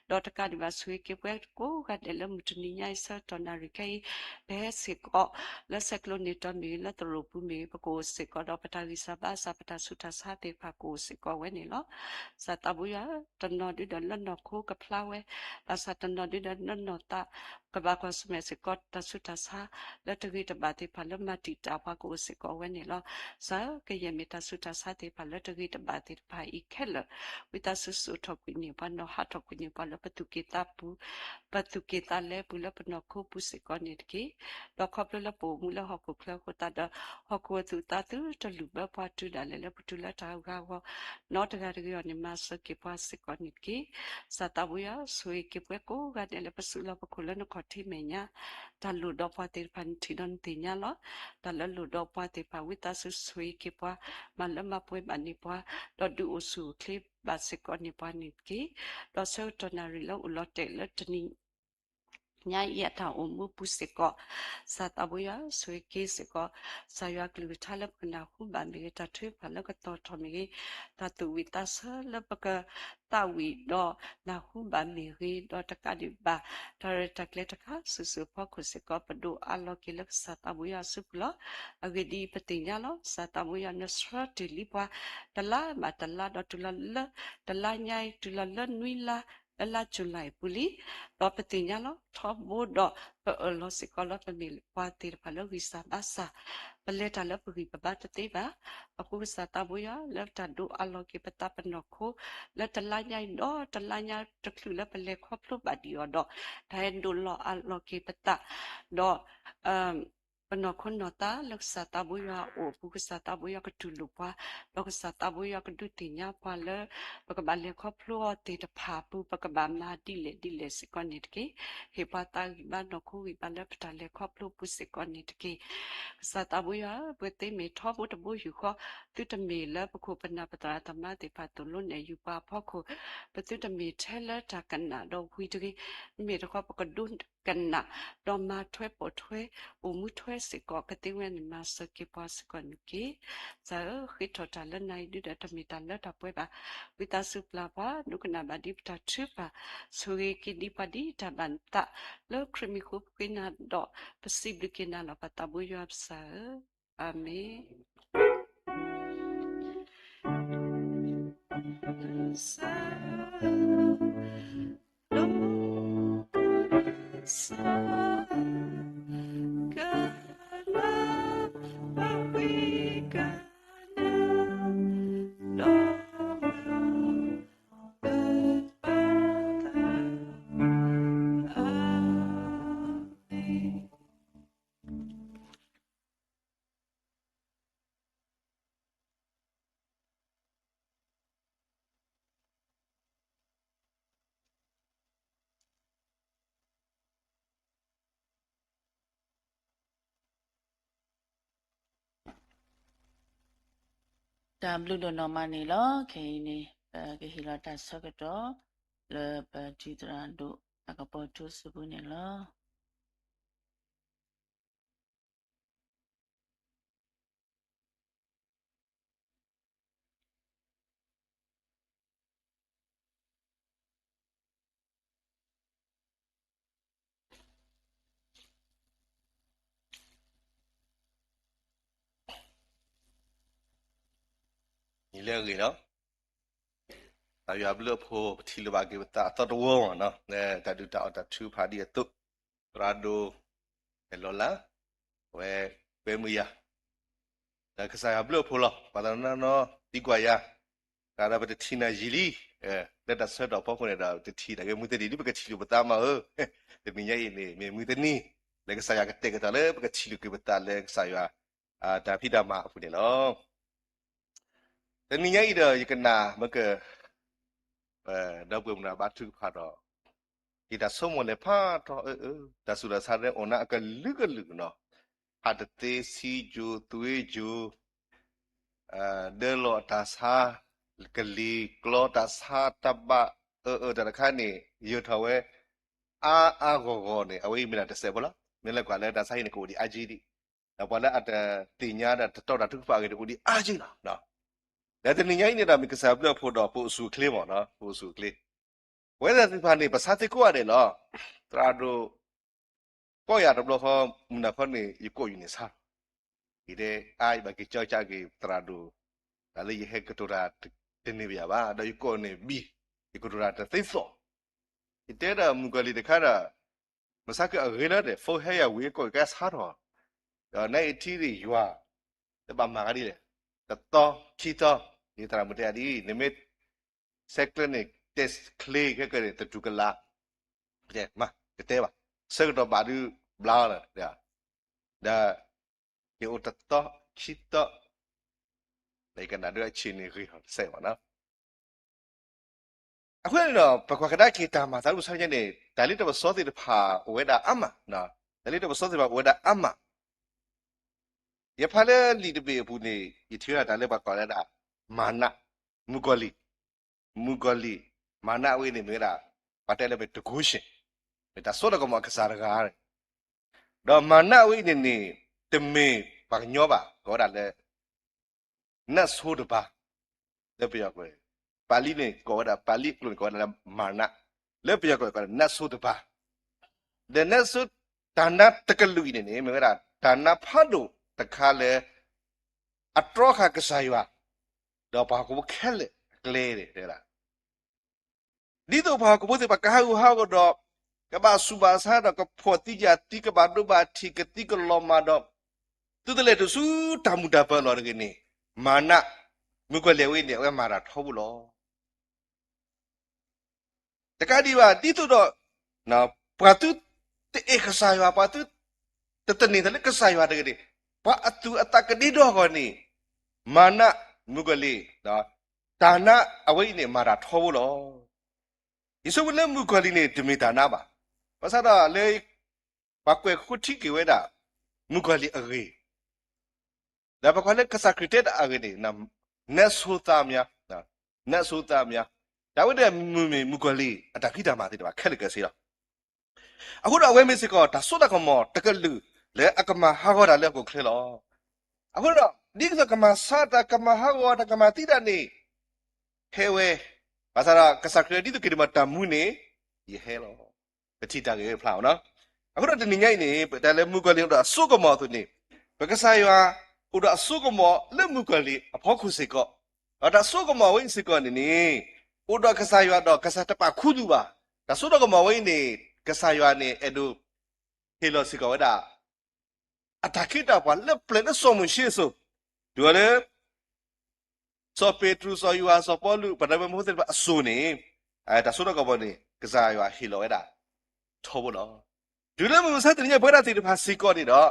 ဒီးတကးဒံးဘၣ်ဆိၣ်ဂ့ၤက့ၤပှၤကိးဂၤဒဲးလၢမုၢ်တနံၤညါအံၤဆၢကတီၢ်နၣ်ရံၣ်ခဲအံၤ, ပဟဲစ့ၢ်ကီး လၢဆဲးကျိးန့ၣ်တီမ့ၢ်ဂ့ၤ လၢသရိာ်ပူၤမ့ၢ်ဂ့ၤ ပကအိၣ်စ့ၢ်ကီးဒီးပတၢ်ဂံၢ်စၢ်ဘါစၢ် ပတၢ်ဆူးတၢ်ဆါသ့ၣ်တဖၣ်ကအိၣ်စ့ၢ်ကီးဝဲန့ၣ်လီၤ. ကစၢ်သးဘိယွၤ တနီၤဒုဒီးလၢနီၢ်ခိကဖျါဝဲ, ဘၣ်ဆၣ်တနီၤဒုဒီးလၢနီၢ်သး ကဘၣ်ကွၢ်ဆၢၣ်မဲာ်စ့ၢ်ကီးတၢ်ဆူးတၢ်ဆါ လၢတဂ့ၤတဘၣ်သ့ၣ်တဖၣ်လၢမၤတံာ်တာ်ပှၤကအိၣ်စ့ၢ်ကီးဝဲန့ၣ်လီၤ. ကစၢ်ဧၢ, ကယဲၢ်မ့ၢ်တၢ်ဆူးတၢ်ဆါသ့ၣ်တဖၣ်လၢတဂ့ၤတဘၣ်သ့ၣ်တဖၣ်အံၤခဲလၢာ်, ဝံသးစူၤစိာ်ထီၣ်ကွံာ်န့ၢ်ပှၤ နီၢ်ဟးထီၣ်ကွံာ်န့ၢ်ပှၤလၢပသူၣ်က့ၣ်သးပူၤ, ပသူၣ်က့ၣ်သးလဲပူၤလၢပနီၢ်ခိပူၤစ့ၢ်ကီးန့ၣ်တက့ၢ်. ဒီးခီဖျိလၢပအိၣ်မူလၢဟီၣ်ခိၣ်ချၢအဃိသတးဒီး ဟီၣ်ခိၣ်အသူၣ်အသးသုတလုၢ်ဘၢပှၤတုၤဒၣ်လဲာ်လၢပတုၤလၢတၢ်ဂၤဂီၤ နီတဂၤတဂ့ၤအီၤန့ၣ် မၤစၢၤက့ၤပှၤစ့ၢ်ကီးန့ၣ်တက့ၢ်. ကစၢ်သးဘိယွၤ ဆိၣ်ဂ့ၤက့ၤပှၤကိးဂၤဒဲးလၢပစုလီၢ်ပခိၣ်လၢနခီၣ်ထံးမဲာ်ညါ, တၢ်လိၣ်ဒီးပှၤသ့ၣ်တဖၣ်နထံၣ်ဒီးနသ့ၣ်ညါလီၤ. တၢ်လၢလိၣ်ဒီးပှၤသ့ၣ်တဖၣ် ဝံသးစူၤဆိၣ်ဂ့ၤက့ၤပှၤ, မၤလၢမၤပှဲၤဘၣ်န့ၢ်ပှၤ, ဒီးဒုးအိၣ်ဆူၣ်အိၣ်ချ့ဘၣ်စ့ၢ်ကီးန့ၢ်ပှၤန့ၣ်တက့ၢ်. ဒီးဆၢကတီၢ်နၣ်ရံၣ်လၢအိၣ်လီၤတဲာ်လၢတနံၤ ညါအံၤအတၢ်အိၣ်မူပူၤစ့ၢ်ကီး, ကစၢ်သးဘိယွၤဆိၣ်ဂ့ၤက့ၤစ့ၢ်ကီး, ကစၢ်ယွၤကလုၢ်ကထါလၢပကနၢ်ဟူဘၣ်မ့ၢ်ဂ့ၤ, တၢ်ထုကဖၣ်လၢကသီၣ်ထီၣ်မ့ၢ်ဂ့ၤ, တၢ်သူၣ်ဝံၣ်သးဆၢလၢပကသးဝံၣ်ဒီးနၢ်ဟူဘၣ်မ့ၢ်ဂ့ၤ, ဒီးတကးဒံးဘၣ် တၢ်ရဲၣ်တၢ်ကျဲၤတခါစုာ်စုာ်အဖီခိၣ်စ့ၢ်ကီး ပဒိးအးလီၤက့ၤလၢကစၢ်သးဘိယွၤအစုပူၤလီၤ. အဂ့ၢ်ဒ်အံၤ, ပသ့ၣ်ညါလီၤ ကစၢ်သးဘိယွၤနဆှၢတ့ၢ်လံပှၤ တလါဘၣ်တလါ ဒီးတုၤလီၤလၢ တလါညါအံၤ တုၤလီၤလၢနွံလါ လၢလါ July အပူၤလံ. ဒီးပသ့ၣ်ညါလီၤ ထီဘိဒီးပအၢၣ်လီၤစ့ၢ်ကီးလၢပမ့ၢ်ပှၤသ့ၣ်တဖၣ်လၢဂံၢ်စၢ်ဘါစၢ်, ပလဲၤတၢ်လၢပဂံၢ်ပဘါတသ့ဘၣ်. အဃိကစၢ်သးဘိယွၤလၢတၢ်ဒိးအးလီၤက့ၤပသးပနီၢ်ခိ လၢတလါညါအံၤဒီးတလါညါတချုးလၢပလဲၤခီဖျိဘၣ်ဒံးအီၤဒီး တၢ်ဟဲဒိးလီၤအးလီၤက့ၤပသး ဒီး ပနီၢ်ခိနီၢ်သးလၢကစၢ်သးဘိယွၤအအိၣ်အပူၤ ကစၢ်သးဘိယွၤကတူၢ်လိာ်ပှၤ, ဒီးကစၢ်သးဘိယွၤကဒုးသ့ၣ်ညါပှၤလၢ ပကဘၣ်လဲၤခီဖျိအီၤသ့ၣ်တဖၣ်အပူၤ ပကဘၣ်မၤဒ်လဲၣ်ဒ်လဲၣ်စ့ၢ်ကီးန့ၣ်တက့ၢ်. ဟ့ၣ်ပှၤသးဂံၢ်ဘါနီၢ်ခိဂံၢ်ဘါလၢပတၢ်လဲၤခီဖျိပူၤစ့ၢ်ကီးန့ၣ်တက့ၢ်. ကစၢ်သးဘိယွၤ ပသ့မ့ၢ်ထီဘိတဘိယူၢ်ဃီ, သုတမ့ၢ်လၢပခိၣ်ပနၢ်ပသရၣ်သမါသ့ၣ်တဖၣ်သိၣ်လိနဲၣ်ယူၤပှၤအဖီခိၣ်, ပသုတမ့ၢ်ထဲလၢတၢ်ကနၣ်ဒီးဝံၤတဂ့ၤ, မ့မ့ၢ်တခီပကဒိကနၣ် ဒီးမၤထွဲပိာ်ထွဲ အိၣ်မူထွဲစ့ၢ်ကီး ကသ့ဝဲန့ၣ် မၤစၢၤက့ၤပှၤစ့ၢ်ကီးန့ၣ်တက့ၢ်. ကစၢ်ဧၢ, ဃ့ထီၣ်တၢ်လၢနၤအံၤဒုဒီးတမ့ၢ်တၢ်လၢတၢ်ပှဲၤဘၣ်. ဝံသးစူၤပျၢ်ပှၤ ဒိကနၣ်ဘၣ်ဒ်ပတၢ်ထုကဖၣ်, ဆိၣ်ဂ့ၤက့ၤဒံးပှၤဒ်တၢ်ဘၣ်နသး, လၢခရံာ်မံၤဃိပဃ့နၤဒီး ပစံးဘျုးက့ၤနၤလီၤ ပသးဘိယွၤပစၢ်ဧၢ, အၤမ့ၣ်. တၢ်ဘျုးဒိၣ်နီၢ်မးန့ၣ်လီၤ. ခဲအံၤန့ၣ် ပကဟ့ၣ်လီၤတၢ်ဆၢကတီၢ် လၢပဒူသရၣ်ဒိၣ်အကပီၤထူစုပူၤန့ၣ်လီၤ. နံၤလၢအဂ့ၤလီၤ. တၢ်ယွၤဘျုးအဖိ ပထံၣ်လိာ်ဘၣ်က့ၤပသးအသီတဝီမးနီၤ, လၢတၢ်ဒုးတၢ်အီၣ်တၢ်ထုကဖၣ်ဒ်အသိး, သရၣ်ဒိၣ် အဲၣ်လီၤလၢ် အဝဲကွဲမုာ်ယၤ လၢကစၢ်ယွၤဘျုးအဖိလီၤ. ပှၤတနီၤနီၤသံကွၢ်ယၤ, ဒီးပတထံၣ်နၤယံာ်လံ, လၢတၢ်ဆၢကတီၢ်ဖီခိၣ်န့ၣ်ဒီး တထံၣ်တၢ်ဂ့ၢ်မုၢ်တနံၤဒ်ပကထံၣ်လိာ်ပသးမးဧၢ, တနံၤညါအံၤန့ၣ် မ့ၢ်မုၢ်တနံၤ လၢကစၢ်ယွၤကတဲာ်ကတီၤလၢပကထံၣ်လိာ်က့ၤပသးလၢကစၢ်ယွၤ တၢ်ဖံးတၢ်မၤအပူၤန့ၣ်လီၤ. တနံၤညါအံၤဒီး ယကနၣ်မ့ၢ်က ဒီပုၢ်ဝဲၢ်မုၣ်ဘါထုကဖၣ်ဒီး ယတၢ်ဆိကမိၣ်လဲၤဖးထီၣ်အၢအၢ, တၢ်ဆူးတၢ်ဆါန့ၣ်အိၣ်နၤအကလုာ်ကလုာ်နီၤ, ဟးတသ့ ဆံးကိၤသွံးကိၤ, ဒၢလီၤအတၢ်ဆါ ကလံၤကျီတၢ်ဆါတၢ်ဘၣ်အၢအၢတၢ်တခါန့ၣ် ယၢၤထီၣ်ဝဲ အါအါဂီၢ်ဂီၢ်န့ၣ် အဝဲအံၤမ့ၢ်ဒၣ်တစဲးဖိလီၤ. မ့ၢ်လဲၤကွၢ်လၢတၢ်ဆါဟံၣ်န့ၣ် ကအိၣ်ဒံးအါကံဒံး, ဒီးပှၤလၢအတသ့ၣ်ညါဒီးတတီတၢ်ထုကဖၣ်အဂ့ၢ်န့ၣ် အိၣ်ဒံးအါကံလီၤ. ဒီးတနံၤညါအံၤန့ၣ်ဒီး မ့ၢ်ကစၢ်ယွၤဘျုးအဖှိၣ်ဒီး ပအိၣ်ဆူၣ်အိၣ်ချ့မး, ပအိၣ်ဆူၣ်အိၣ်ချ့, ပဝဲဒၣ်သ့ၣ်တဖၣ်န့ၣ် ပဆါသ့ကိးဂၤဒဲးလီၤ. သရၣ်ဒိၣ် ကိးယၤတဘျီဃီ မုၢ်နၤခီန့ၣ် ယကိးယုၢ်န့ၣ်ဆါလီၤ. ယတဲအါ ယဘၣ်က့ၤကၠီကၠးက့ၤသရၣ်ဒိၣ်, တၢ်လၢယဟဲကတိၤတၢ်တန့ၢ်ဘၣ်ယၤဘၣ်, ဒီးယကိးန့ၣ်ဘံၣ်, ယကတိၤတၢ်တသ့သိး, ယတဲဒီးမုၣ်ကီၤလံၤတခါဒီး မဆါကအဂ့ၤလၢဒီး phone ဟဲယၤဝံၤ ကိးကဲဆါထီၣ်, ဒီးနအံၤထံၣ်ဒံးယွၤ တဘၣ်မၤဂၤဒ်လဲၣ်, တသီ ခံသီ, ယသရၣ်မုၣ်တဲဒ်အံၤ နမ့ၢ် ဆဲးကျၢန့ၣ် တဲချ့ခဲကနံၣ် တတူၢ်ကလာ်, မ့ၢ်ကတဲဘၣ်, ဆၢကတီၢ်ဘၣ်ဒုးဘျါလီၤ, ဒီး ယအိၣ်တသီ ခံသီ, ဒီးယကနၣ်ဒုးအဆံးန့ၣ်ဂ့ၤလီၤတစဲးဘၣ်နီၤ. အဃိန့ၣ်ဒီး ပကွၢ်ကဒါက့ၤတၢ်မၤသးဒ်ပဆါန့ၣ် တၢ်လၢတၢ်ပစီသ့ၣ်တဖၣ်အိၣ်ဝဲဒၣ်အါမး, တၢ်လၢတၢ်ပစီသ့ၣ်တဖၣ်အိၣ်ဝဲဒၣ်အါမး, ယဖးလၢလံာ်တဘ့ၣ်အပူၤန့ၣ် ယထံၣ်ဝဲဒၣ်တၢ်လၢပှၤကိးလၢဒၣ် မၤနး, မုၣ်ကီၤလံၢ်, မုၣ်ကီၤလံၢ်, မၤနးဝဲအံၤန့ၣ်မ့ၢ်ဝဲဒၣ် ပှၤတဲလၢမ့ၢ် devotion, မ့ၢ်တၢ်စိတၢ်ကမီၤအကစၢ်တဂၤန့ၣ်, ဒီးမၤနးဝဲအံၤန့ၣ်န့ၣ် တမ့ၢ်ပှၤကညီဘၣ်, ကိးဝဲဒၣ်လၢ နးဆိတပၤ, လၢပယီၤကျိာ်, ပာ်လံန့ၣ် ကိးဝဲဒၣ် ပာ်လံကျိာ်န့ၣ် ကိးဝဲဒၣ်လၢမၤနး, လၢပယီၤကျိာ်ကိးလၢ နးဆိတပၤ, ဒီးနးဆိ တၢ်နးတကလုာ်အံၤန့ၣ်န့ၣ် မ့ၢ်ဝဲဒၣ် တၢ်နးဖးဒိၣ်တခါလၢ အတြီဃာ်ကစၢ်ယွၤ ဒီးပှၤဟီၣ်ခိၣ်ဖိခဲလၢာ်အကျဲန့ၣ် တဲဝဲဒၣ် ဒ်သိးပှၤဟီၣ်ခိၣ်ဖိသ့ၣ်တဖၣ်ကဟးဂူာ်ဟးဂီၤဒီး ကဘၣ်ဆူးဘၣ်ဆါဒီး ကဖှီၣ်သံယာ်သံ ကဘၣ်ဒိဘၣ်ထံး ကသံကလီၤမၢ်ဒီး သုတလဲၤတုၤဆူတၢ်မုာ်တၢ်ပၢၤလီၤတဂ့ၤန့ၣ်, မၤနး, မုၣ်ကီၤလံၢ်ဝဲအံၤန့ၣ် အဝဲမၤတၢ်ထီဘိလီၤ. တကးဒံးဘၣ် ဒ်သိးဒီး ပှၤသုတအဲၣ်ကစၢ်ယွၤ ပှၤသုတသန့ၤတၢ်လၢကစၢ်ယွၤတဂ့ၤန့ၣ်, ပှၤအသူၣ်အသးကဒ့ဒီဂီၢ်န့ၣ်, မၤနး, မုၣ်ကီၤလံၢ်, တၢ်နးအဝဲအံၤန့ၣ် မၤတၢ်ထီဘိလီၤ. ယဆိကမိၣ်လၢမုၣ်ကီၤလံၢ်န့ၣ် တမ့ၢ်တၢ်နးဘၣ်. ဘၣ်ဆၣ်ဒီးလၢ ပှၤကွဲးဃိထံက့ၤဝဲဒၣ် မုၣ်ကီၤလံၢ်အဂ့ၢ် ဒီးပကွၢ်လၢကစၢ်ခရံာ်တဲတၢ်အဂ့ၢ်န့ၣ်, နးဆိသးမး, နးဆိသးမး, တၢ်ဝဲဒၣ်မ့ၢ်မုၣ်ကီၤလံၢ်အတၢ်ဖံးတၢ်မၤသ့ၣ်တဖၣ်ခဲလၢာ်ခဲဆ့လီၤ. အဃိဒီးအဝဲမ့ၢ်စ့ၢ်ကီး တၢ်စိတၢ်ကမီၤတကလုာ်လၢအကမၤဟးဂီၤတၢ်လၢဟီၣ်ခိၣ်ချၢလီၤ. အဃိဒီး ဒ်သိးကမၤဆါတၢ် ကမၤဟးဂီၤတၢ် ကမၤသံတၢ်န့ၣ် ဟဲဝဲ, ဘၣ်ဆၣ်ဒီးကစၢ်ခရံာ်ဒ်သိးက့ၤဒံးမးတၢ်မူန့ၣ် ယဟဲလီၤ. ပထံၣ်တၢ်ဂ့ၢ်ဖျါအီၤနီၤ. အဃိဒီးတနံၤညါအံၤန့ၣ် ပတဲလၢမုၣ်ကီၤလံၢ်အိၣ်ဒီးအစိကမီၤအသိးန့ၣ်, ပကစၢ်ယွၤအိၣ်ဒီးအစိကမီၤလၢမုၣ်ကီၤလံၢ်အဖီခိၣ်စ့ၢ်ကီး, ဒီးတၢ်စိကမီၤဝဲအံၤစ့ၢ်ကီးန့ၣ်န့ၣ်, အိၣ်ဒီးကစၢ်ယွၤဒီးကစၢ်တပာ်ခူသူၣ်ဘၣ်. တၢ်စိတၢ်ကမီၤဝဲအံၤန့ၣ် ကစၢ်ယွၤန့ၣ် အဲၣ်ဒိး ဟ့ၣ်လီၤစ့ၢ်ကီးဝဲဒၣ် အတၢ်ခ့တၢ်ပှၤလၢပျၢၤလၢစီၤမိၤၡ့အစိၤ, တုၤဝဲလၢ စီၤပ့းတရူး စီၤယိၤဟၣ် စီၤပီလူး ပှၤတၢ်မၢဖိသ့ၣ်တဖၣ်အစိၤန့ၣ်, တၢ်စိတၢ်ကမီၤန့ၣ် ကစၢ်ယွၤဟ့ၣ်လီၤဝဲဒၣ် ထီဘိလီၤ. တုၤလၢမုၢ်မဆါတနံၤညါ ပဝဲဒၣ်သ့ၣ်တဖၣ်စ့ၢ်ကီးန့ၣ်ဒီး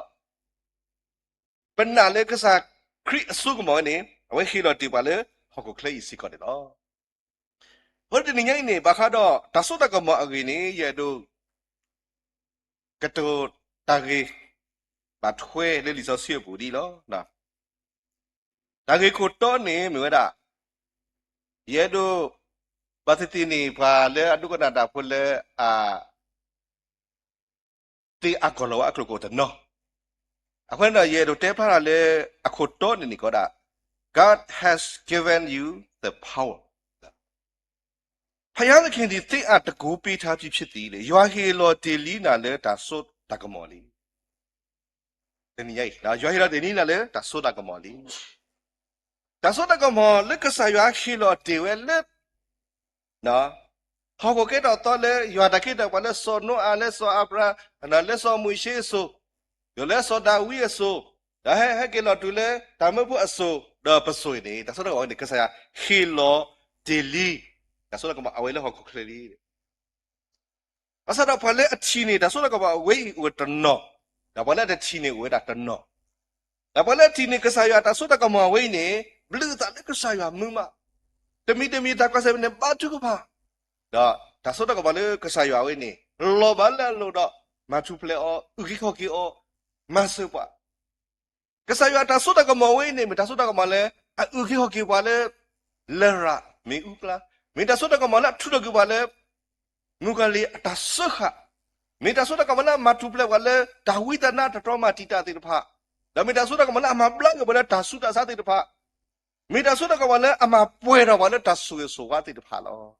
ပနာ်လၢကစၢ်ခရံာ်အစိကမီၤဝဲန့ၣ် အဝဲဟ့ၣ်လီၤတ့ၢ်ပှၤလၢဟီၣ်ခိၣ်ချၢအံၤစ့ၢ်ကီးန့ၣ်လီၤ. အဃိတနံၤညါအံၤန့ၣ် ဘၣ်ဃးဒီးတၢ်စိတၢ်ကမီၤအဂ့ၢ်န့ၣ် ယအဲၣ်ဒိး ကတိၤတၢ်ဂ့ၢ် ဘၣ်ထွဲလၢလံာ်စီဆှံအပူၤဒ်အံၤလီၤ. တၢ်ဂ့ၢ်ခိၣ်တီန့ၣ်မ့ၢ်ဝဲဒၣ် ယအဲၣ်ဒိး ဘၣ်သ့ၣ်သ့ၣ်န့ၣ် ပှၤလၢအဒိကနၣ်တၢ်ဖိလၢအ သ့အါကီၢ်လီၤဝဲအကျိၤကအိၣ်တနီၤ, အဃိန့ၣ်ဒီး ယအဲၣ်ဒိးတဲဖျါထီၣ်လၢ အခိၣ်တီန့ၣ်န့ၣ်ကီးဒၣ် God has given you the power. ဘုရားသခင်သည် သင့်အား တန်ခိုးပေးထားပြီ ဖြစ်သည်. ယွၤဟ့ၣ်လီၤတ့ၢ်လံနၤလၢတၢ်စိတၢ်ကမီၤလံ. တနံၤညါအံၤ ယွၤဟ့ၣ်လီၤတ့ၢ်လံနၤလၢတၢ်စိတၢ်ကမီၤလံ. တၢ်စိတၢ်ကမီၤလၢကစၢ်ယွၤဟ့ၣ်လီၤတ့ၢ်ဝဲလၢ ဟီၣ်ခိၣ်ကဲထီၣ်သီလၢ ယွၤတၢ်ခ့တၢ်ပှၤလၢစီၤနိအၤ လၢစီၤအၤဘြၤဟၣ် လၢစီၤမိၤၡ့အစိၤ, ဒီးလၢစီၤဒၤဝံးအစိၤ, ဒီးဟဲက့ၤလီၤတုၤလၢတၢ်မၢဖိအစိၤ, ဒီးပစိၤအံၤန့ၣ် တၢ်စိတၢ်ကမီၤန့ၣ် ကစၢ်ယွၤဟ့ၣ်လီၤ တ့ၢ်လံ, တၢ်စိတၢ်ကမီၤအဝဲလၢဟီၣ်ခိၣ်ချၢလံ. ဘၣ်ဆၣ်ဒီးပှၤလၢအထံၣ်န့ၢ်တၢ်စိတၢ်ကမီၤအဝဲအံၤအိၣ်ဝဲတနီၤ, ဒီးပှၤလၢအတထံၣ်န့ၣ်အိၣ်ဝဲဒၣ်တနီၤ, ဒီးပှၤလၢအထံၣ်န့ၢ်ကစၢ်ယွၤတၢ်စိတၢ်ကမီၤအဝဲအံၤန့ၣ် ဘျုးအသးလၢကစၢ်ယွၤမုာ်မး, တမံၤတမံၤတၢ်ကွၢ်ဆၢၣ်မဲာ်န့ၣ်ဘါထုကဖၣ်, ဒီးတၢ်စိတၢ်ကမီၤလၢကစၢ်ယွၤအဝဲန့ၣ် လီၤဘၣ်လၢအလိၤဒီး မၤထူၣ်ဖျဲးအီၤ အုၣ်က့ၤခီၣ်က့ၤအီၤ မၤစၢၤပှၤ ကစၢ်ယွၤတၢ်စိတၢ်ကမီၤဝဲအံၤန့ၣ် မ့ၢ်တၢ်စိတၢ်ကမီၤလၢ အအုၣ်က့ၤခီၣ်က့ၤပှၤလၢ လရာ်မ့ၣ်အူကျါ, မ့ၢ်တၢ်စိတၢ်ကမီၤလၢအထုးထီၣ်က့ၤပှၤလၢ မုၣ်ကီၤလံၢ်အတၢ်စၢဃာ်, မ့ၢ်တၢ်စိတၢ်ကမီၤလၢအမၤထူၣ်ဖျဲးပှၤလၢ တၢ်ဝံတၢ်နါတၢ်တြီမၤတံာ်တာ်သ့ၣ်တဖၣ်, ဒီးမ့ၢ်တၢ်စိတၢ်ကမီၤလၢအမၤဘျါက့ၤပှၤလၢတၢ်ဆူးတၢ်ဆါသ့ၣ်တဖၣ်, မ့ၢ်တၢ်စိတၢ်ကမီၤလၢအမၤပှဲၤထီၣ်ပှၤလၢတၢ်ဆိၣ်ဂ့ၤဆိၣ်ဝါသ့ၣ်တဖၣ်လီၤ.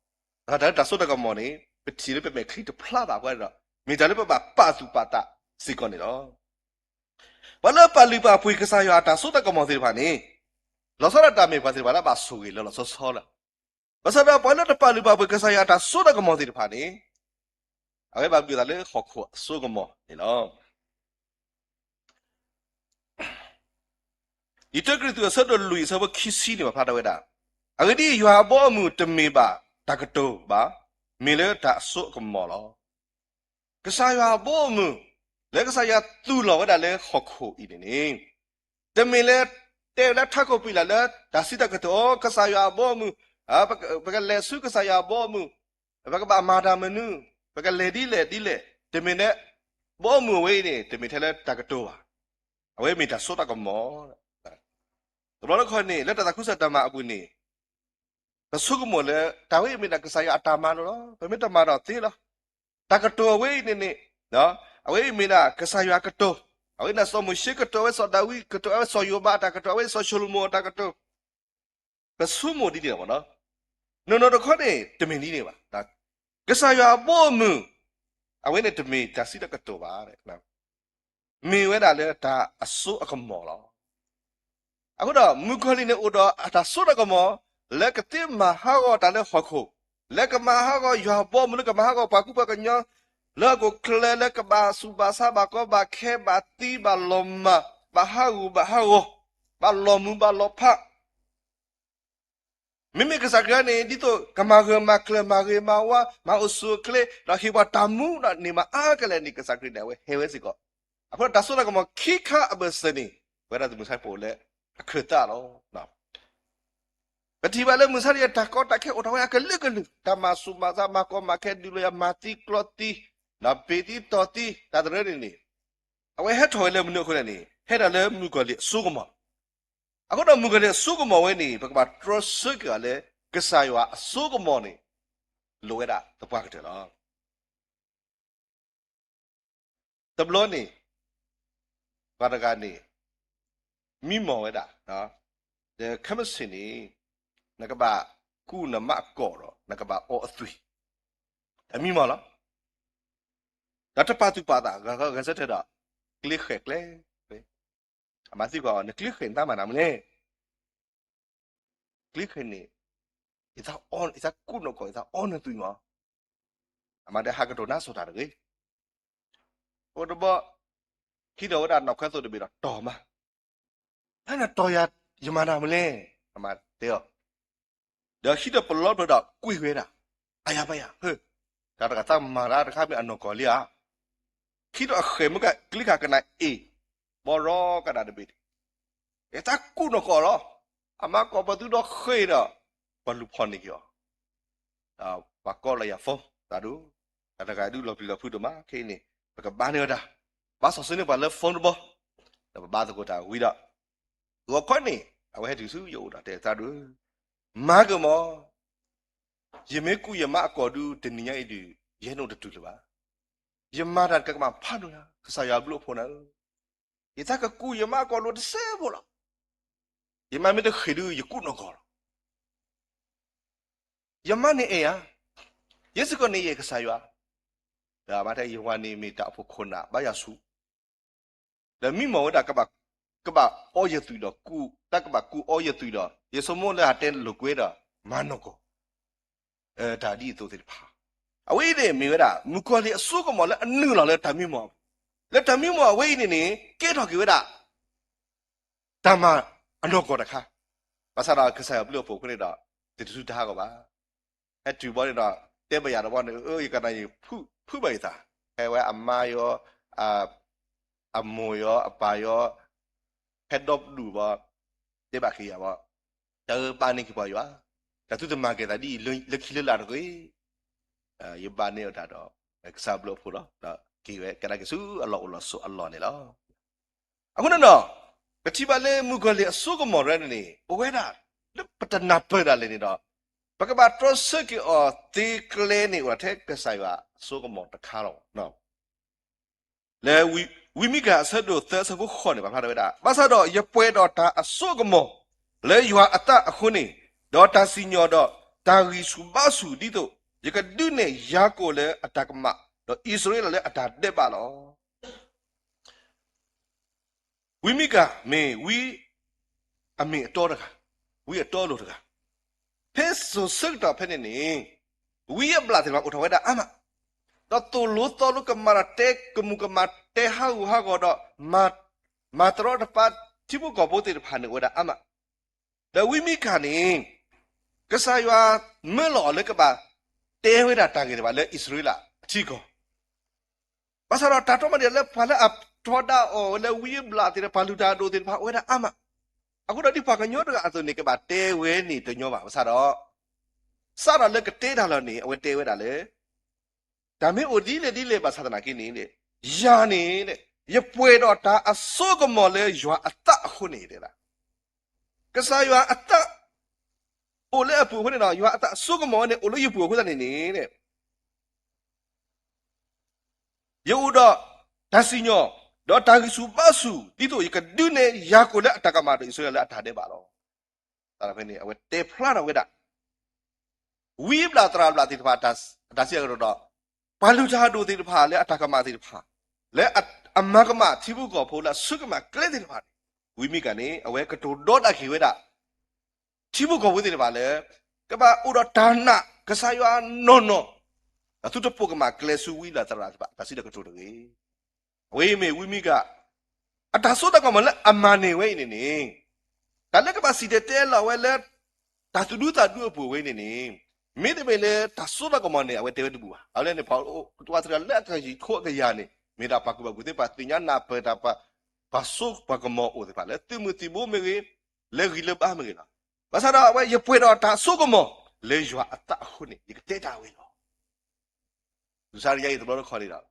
တၢ်လၢတၢ်စိတၢ်ကမီၤန့ၣ် ပထံၣ်လၢပမဲာ်ချံတဖျါဘၣ်အဃိဒီး မ့ၢ်တၢ်လၢပဘၣ်ပာ်သူၣ်ပာ်သးစ့ၢ်ကီးန့ၣ်လီၤ. ပှၤလၢအပာ်လုၢ်ပာ်ပှ့ၤကစၢ်ယွၤအတၢ်စိတၢ်ကမီၤသ့ၣ်တဖၣ်န့ၣ် လီၤဆီဒၣ်တၢ်မ့ၢ်ပှၤသ့ၣ်တဖၣ်လၢအဘၣ်ဆိၣ်ဂ့ၤလၢလီၤဆီဆီလီၤ. ဘၣ်ဆၣ်ဒီးပှၤလၢတပာ်လုၢ်ပာ်ပှ့ၤကစၢ်ယွၤအတၢ်စိတၢ်ကမီၤသ့ၣ်တဖၣ်န့ၣ် အဝဲဘၣ်ဘျုးသးလၢဟီၣ်ခိၣ်အစိကမီၤန့ၣ်လီၤ. လံာ်တၢကရံၣ်သူးအဆၢဒိၣ်လွံၢ်အဆၢဖိခံဆံန့ၣ် ပာ်ဖျါထီၣ်ဝဲဒၣ်, အဂ့ၢ်ဒ်အံၤ, ယွၤအဘီအမုၢ်တမ့ၢ်ဘၣ်တၢ်ကတိၤဘၣ်, မ့ၢ်လၢတၢ်အစိအကမီၤလီၤ. ကစၢ်ယွၤအဘီအမုၢ် လၢကစၢ်ယွၤသူၣ်လီၤဝဲဒၣ်လၢဟီၣ်ခိၣ်အံၤန့ၣ်န့ၣ်, တမ့ၢ်လၢ တဲဝဲလၢထးခိၣ်ပံာ်လၢ်လၢ တၢ်စံးတၢ်ကတိၤ အိ ကစၢ်ယွၤအဘီအမုၢ်, ပကလဲၤဆူကစၢ်ယွၤအဘီအမုၢ်, ပကဘၣ်မၤတၢ်မနုၤ, ပကလဲၤဒ်လဲၣ်ဒ်လဲၣ်, တမ့ၢ်လၢ ဘီအမုၢ်အဝဲအံၤန့ၣ် တမ့ၢ်ထဲလၢတၢ်ကတိၤဘၣ်. အဝဲမ့ၢ်တၢ်စိတၢ်ကမီၤ တဘျီတခီၣ်န့ၣ် လၢတၢ်သးခုကစီၣ်တၢ်မၤအပူၤန့ၣ် ပဆိကမိၣ်လၢ တၢ်ဝဲအံၤမ့ၢ်ဒၣ်ကစၢ်ယွၤအတၢ်မၤလိာ်လီၤ. ပမ့ၢ်တမၤဒီးသ့လီၤ. တၢ်ကတိၤအဝဲအံၤန့ၣ်န့ၣ် အဝဲအံၤမ့ၢ်ဒၣ်ကစၢ်ယွၤအကတိၤ, အဝဲဒၣ်စီၤမိၤၡ့ကတိၤ, အဝဲစီၤဒၤဝံးကတိၤ, အဝဲစီၤၡလိၤမိၣ်အတၢ်ကတိၤ, အဝဲစီၤၡလိၤမိၣ်အတၢ်ကတိၤ, ပဆိကမိၣ်ဒ်န့ၣ်လီၤ. နီၢ်နီၢ်တခီန့ၣ် တမ့ၢ်ဒ်န့ၣ်ဘၣ်. ကစၢ်ယွၤအဘီအမုၢ် အဝဲန့ၣ်တမ့ၢ်တၢ်စံးတၢ်ကတိၤဘၣ် မ့ၢ်ဝဲဒၣ်လၢတၢ်အစိအကမီၤလီၤ. အဃိဒီး မုၣ်ကီၤလံၢ်န့ၣ်အိၣ်ဒီးအတၢ်စိတၢ်ကမီၤ လၢကသ့မၤဟးဂီၤတၢ်လၢဟီၣ်ခိၣ်, လၢကမၤဟးဂီၤယွၤအဘီအမုၢ်, လၢကမၤဟးဂီၤပှၤကူပှၤကညီ, လၢဟီၣ်ခိၣ်ချၢလၢကဘၣ်ဆူးဘၣ်ဆါ ဘၣ်ကီဘၣ်ခဲ ဘၣ်သံဘၣ်လီၤမၢ်, ဘၣ်ဟးဂူာ်ဘၣ်ဟးဂီၤ, ဘၣ်လီၤမုၢ်ဘၣ်လီၤဖး မ့မ့ၢ်ကစၢ်ခရံာ်န့ၣ် ဒ်သိးကမၤဂၢၢ်မၤကျၢၤ မၤဂ့ၤမၤဝါ မၤအိၣ်ဆူၣ်အိၣ်ချ့ ဒီးဟ့ၣ်ပှၤတၢ်မူဒီးန့ၢ်မးအါကလဲာ်န့ၣ် ကစၢ်ခရံာ်န့ၣ် အဝဲဟဲဝဲစ့ၢ်ကီး. အဃိဒီးတၢ်စိတၢ်ကမီၤခံခါအဘၢၣ်စၢၤန့ၣ် ပဝဲဒၣ်သုးမုၢ်ဆါဖိလၢအခၢၣ်သးလီၤ. ပထံၣ်ဘၣ်လၢမုၢ်ဆါတယံၤ တၢ်ကီတၢ်ခဲအိၣ်ထီၣ်ဝဲအကလုာ်ကလုာ်, တၢ်မၤဆူးမၤဆါ မၤကီမၤခဲ ဒုးလီၤယၤ မၤသံကျီသံ, ဒီးပ့ၤသံတီၢ်သံ တၢ်တရၢန့ၣ်န့ၣ် အဝဲဟဲထီၣ်ဝဲလၢမနုၤအဃိလဲၣ်န့ၣ် ဟဲဒၣ်လၢမုၣ်ကီၤလံၢ်အစိကမီၤ. အဃိဒီးမုၣ်ကီၤလံၢ်အစိကမီၤဝဲန့ၣ် ပကဘၣ်တြီဆၢက့ၤအီၤလၢ ကစၢ်ယွၤအစိကမီၤန့ၣ် လိၣ်ဝဲဒၣ်သပှၢ်ကတၢၢ်လီၤ. တဘျီန့ၣ် ပှၤတဂၤန့ၣ် မံမီၢ်ဝဲဒၣ်, ဒီးခဲမုၢ်ဆ့ၣ်န့ၣ် နကဘၣ်ကူၣ်နမါအကိာ်ဒီး နကဘၣ်အီအသွံၣ်, တၢ်မံမီၢ်လီၤ. ဒီးတပာ်သူၣ်ပာ်သး ဂဲၤဆၢထၢၣ်ဒီး ကျ့ဃဲၤကျဲ, အမၤသံကွၢ်အီၤ နကျ့ဃဲၤန့ၣ် တၢ်မၤတၢ်မနုၤလဲၣ်. ကျ့ဃဲၤန့ၣ် ယသးအီ, ယသးကူၣ်နီၢ်ကီၢ် ယသးအီနသွံၣ်မး. အမၤတဟးကတိၤနါစီၤတၢ်တဂ့ၤ. အိၣ်တဘျီ ဟံးထီၣ်ဝဲဒၣ်နီၢ်ခွဲသိးတဘ့ၣ်ဒီးတီၢ်မး, ဖဲနတီၢ်ယၤ ယမၤတၢ်မနုၤလဲၣ်, အမၤတဲအီၤ. ဒီးဟံးထီၣ်ပလီဖျၢၣ်ဒီးကွံာ်ဝဲဒၣ်, အယၤပယၤ, ဟၢ, တၢ်တဂၤသးမၤတၢ်တခါမ့ၢ်အနီၢ်ကီၢ်လံဧါ. ဟံးထီၣ်အဃဲၤမုၢ်ကကျ့ခါကနၣ်အ့ၣ်, ဘီရီကဒါတဘ့ၣ်, ယသးကူၣ်နီၢ်ကီၢ်လီၤ. အမၤကီၢ်ပသူဒီးဃ့ၢ်ဒီး ပှၤလူၤဖီၣ်န့ၢ်က့ၤအီၤ ဒီးပှၤကိးလီၤယၤ phone သးဒိၣ်, တၢ်တဂၤဒုးလီၤပျံၤလီၤဖုးဒိၣ်မး ခဲအံၤန့ၣ် ပကဘါန့ၢ်ဝဲဒၣ်, ဘၣ်စီၣ်ဆၢန့ၢ်ပှၤလၢ phone တဘီ, ဒီးပဘါသကိးတၢ်ဝံၤဒီး, ဂီၤခီန့ၣ် အဝဲဟဲတုၤဆူယအိၣ်ဒီးတဲသးဒိၣ်, မၤကမၢ်, ယမ့ၢ်ကူၣ်ယမါအကိာ်ဒုး တနံၤညါအံၤဒုး ယဟဲနုာ်တတုၤလၢၤဘၣ်. ယမၤတၢ်တကမၣ်ဖးဒိၣ်ညါ ကစၢ်ယွၤဘျုးအဖှိၣ်နၤဧၢ, ယသးကကူၣ်ယမါအကိာ်လိၤတစဲးဖိလီၤ. ယမါမ့ၢ်တဃ့ၢ်ဒုး ယကူၣ်နီၢ်ကီၢ်လီၤ. ယမါန့ၣ်အဲၣ်ယၤ, ယဲစ့ၢ်ကီးန့ၣ်အဲၣ်ကစၢ်ယွၤ, ဒီးမ့ၢ်ထဲယဝၤန့ၣ်မ့ၢ်တၢ်အိၣ်ဖှိၣ်ခိၣ်နၢ်ဘါယွၤဆူၣ်, ဒီးမံမီၢ်ဝဲဒၣ် ကဘၣ်အီယသွံၣ်ဒီးကူၣ်, တၢ်ကဘၣ်ကူၣ်အီယသွံၣ်ဒီး ယဆိကမိၣ်လၢအတဲလိာ်ကွဲဒီး မၤနီၢ်ကီၢ် တၢ်ဒ်အသိးသ့ၣ်တဖၣ်. အဝဲအံၤန့ၣ်မ့ၢ်ဝဲဒၣ် မုၣ်ကီၤလံၢ်အစိကမီၤလၢအနုာ်လီၤလၢတၢ်မံမီၢ်အပူၤ, လၢတၢ်မံမီၢ်အဝဲအံၤန့ၣ်န့ၣ် ကဲထီၣ်က့ၤဝဲဒၣ် တၢ်မၤအနီၢ်ကီၢ်တခါ, ဘၣ်ဆၣ်ဒီးကစၢ်ယွၤဘျုးအဖှိၣ်အဃိန့ၣ်ဒီး တတုၤတဟးဂီၤဘၣ်. ဟဲတုၤဘီန့ၣ်ဒီး တဲဘၣ်ယၤတဘီန့ၣ် အၢ ယကနၣ်ယဖုၣ်ဘၣ်ယသး, ဟဲဝဲအမါယီၤ, အမိၢ်ယီၤ အပၢ်ယီၤ ဟဲဒီပဒူၣ်ဘီ, တဲဘၣ်က့ၤယၤဘီ, တၢ်အၢ ဘၣ်န့ၢ်က့ၤပှၤယွၤ, တၢ်သုတမၤက့ၤသးဒ်အံၤ လၢခံလၢလာ်တဂ့ၤ. ယဘၣ်န့ၢ်အီၤတၢ်ဒီး ကစၢ်ဘျုးအဖှိၣ်လီၤ. ဒီးက့ၤဝဲကဒါက့ၤဆူအလီၢ်အိၣ်လီၢ်ဆိးအလီၢ်န့ၣ်လီၤ. အဃိန့ၣ်ဒီး ပထံၣ်ဘၣ်လၢမုၣ်ကီၤလံၢ်အစိကမီၤရဲန့ၣ်န့ၣ် အိၣ်ဝဲဒၣ်လၢပတနၢ်ပၢၢ်ဒၣ်လဲာ်န့ၣ်ဒီး ပကဘၣ်တြီဆၢက့ၤအီၤသ့ကျဲန့ၣ် အိၣ်ဒၣ်ထဲကစၢ်ယွၤအစိကမီၤတခါလီၤ. လၢဝံမံကၤအဆၢဒိၣ်သၢအဆၢဖိဃိးန့ၣ် ပာ်ဖျါထီၣ်ဝဲဒၣ်, ဘၣ်ဆၣ်ဒီးယပှဲၤဒီးတၢ်အစိကမီၤ လၢယွၤအသးအဃိန့ၣ်, ဒီးတၢ်စံၣ်ညီၣ်ဒီးတၢ်ဂံၢ်ဆူၣ်ဘါဆူၣ်ဒ်သိး ယကဒုးနဲၣ်ယၤကိာ်လၢအတၢ်ကမၣ်, ဒီးအံၣ်စရ့လးလၢအတၢ်ဒဲးဘးလီၤ. ဝံမံကၤမ့ၢ်ဝံအမ့ၢ်အတီတဂၤ, ဝံအတီအလိၤတဂၤ, ဖဲစိၤဆၢကတီၢ်ဖဲန့ၣ်န့ၣ် ဝံအဘျၣ်သ့ၣ်တဖၣ်အိၣ်ထီၣ်ဝဲဒၣ်အါမး, ဒီးသိၣ်လိသီလိကမၣ်ဒီးတဲကမူၤကမၣ်တဲဟးဂူာ်ဟးဂီၤဒီး မၤတရီတပါထံဖိကီၢ်ဖိသ့ၣ်တဖၣ်န့ၣ်အိၣ်ဝဲဒၣ်အါမး, ဒီးဝံမံကၤန့ၣ် ကစၢ်ယွၤမၢလီၤအီၤလၢကဘၣ်တဲဝဲဒၣ်တၢ်ဂ့ၢ်သ့ၣ်တဖၣ်လၢအံၣ်စရ့လးအထံကီၢ် ဘၣ်ဆၣ်ဒီးတၢ်တီမၤဒံးလၢပှၤလၢအထီဒါအီၤဝဲလၢဝံအဘျၣ်သ့ၣ်တဖၣ် ပှၤလုၢ်တၢ်အဒိၣ်သ့ၣ်တဖၣ်အိၣ်ဝဲဒၣ်အါမး, အဃိဒီးဒ်ပှၤကညီတဂၤအသိးန့ၣ် ကဘၣ်တဲဝဲန့ၣ်တညီဘၣ်. ဘၣ်ဆၣ်ဒီး စးထီၣ်လၢကတဲတၢ်လီၤန့ၣ် အဝဲတဲဝဲဒၣ်လၢ တၢ်မ့ၢ်အိၣ်ဒ်လဲၣ်ဒ်လဲၣ်ဘၣ်ဆၣ်သနာ်က့န့ၣ် ယၤန့ၣ် ယပှဲၤဒီးတၢ်အစိကမီၤလၢယွၤအသးအဃိန့ၣ် တဲဒၣ် ကစၢ်ယွၤအသး အိၣ်လၢအပူၤအဃိန့ၣ်ဒီး ယွၤအသးအစိကမီၤဝဲန့ၣ် အိၣ်လၢယပူၤအဃိသတးန့ၣ်န့ၣ် ယအိၣ်ဒီးတၢ်စံၣ်ညီၣ် ဒီးတၢ်ဂံၢ်ဆူၣ်ဘါဆူၣ် ဒ်သိးယကဒုးနဲၣ်ယၤကိာ်လၢအတၢ်ကမၣ်ဒီးအံၣ်စရ့လးလၢအတၢ်ဒဲးဘးလီၤ. ဖဲန့ၣ် အဝဲတဲဖျါထီၣ်ဝဲဒၣ် ဝံအဘျၣ်သရၣ်ဘျၣ်သ့ၣ်တဖၣ် အတၢ်စံးအကတီၢ်ဒီး ပှၤလုၢ်တၢ်အဒိၣ်သ့ၣ်တဖၣ်လၢအတၢ်ကမၣ်သ့ၣ်တဖၣ် လၢအမၤကမၣ်ထံဖိကီၢ်ဖိလၢအဆၢကမၣ်ကျဲသ့ၣ်တဖၣ်န့ၣ် ဝံမံကၤန့ၣ် အဝဲကတိၤဒီဒၣ်က့ၤဝဲဒၣ် ထံဖိကီၢ်ဖိသ့ၣ်တဖၣ်လၢ ကဘၣ်အိၣ်ဒီးတၢ်နာ်ကစၢ်ယွၤနီၢ်နီၢ် ဒီးသုတပိာ်ကမၣ်ကျဲဆူဝံအဘျၣ်သရၣ်သ့ၣ်တဖၣ် တၢ်စံးဒီးကတိၤတဂ့ၤ. အဝဲအံၤမ့ၢ်ဝံမံကၤ အတၢ်စိတၢ်ကမီၤလၢအမၤန့ၢ်ဝဲအံၤန့ၣ်န့ၣ် တၢ်လၢကဘၣ်စံၣ်တဲၤတဲလီၤဝဲလၢ တၢ်သူၣ်ဒူသးဒူအပူၤဝဲအံၤန့ၣ်န့ၣ် မ့တမ့ၢ်လၢတၢ်စိတၢ်ကမီၤန့ၣ် အဝဲတဲဝဲတဘူၣ်ဘၣ်. အဝဲန့ၣ် ပှၤသရၣ်လၢအတၢ်ယံၤခိအကယၤန့ၣ် မ့ၢ်ဒၣ်ပှၤကူၣ်ဘၣ်ကူၣ်သ့ ပှၤသ့ၣ်ညါနၢ်ပၢၢ်တၢ် ပှၤစိပှၤကမီၤအိၣ်သ့ၣ်တဖၣ်လၢသုးမုၢ်သံၣ်ဘိမ့ၢ်ဂ့ၤ လၢဂံၢ်လၢဘါမ့ၢ်ဂ့ၤလီၤ. ဘၣ်ဆၣ်ဒီးအဝဲ ယပှဲၤဒီးတၢ်အစိကမီၤ လၢယွၤအသးအဃိန့ၣ် ယကတဲတၢ်ဝဲလီၤ. သူၣ်စၢ်တယါအံၤတဘျီတခီန့ၣ်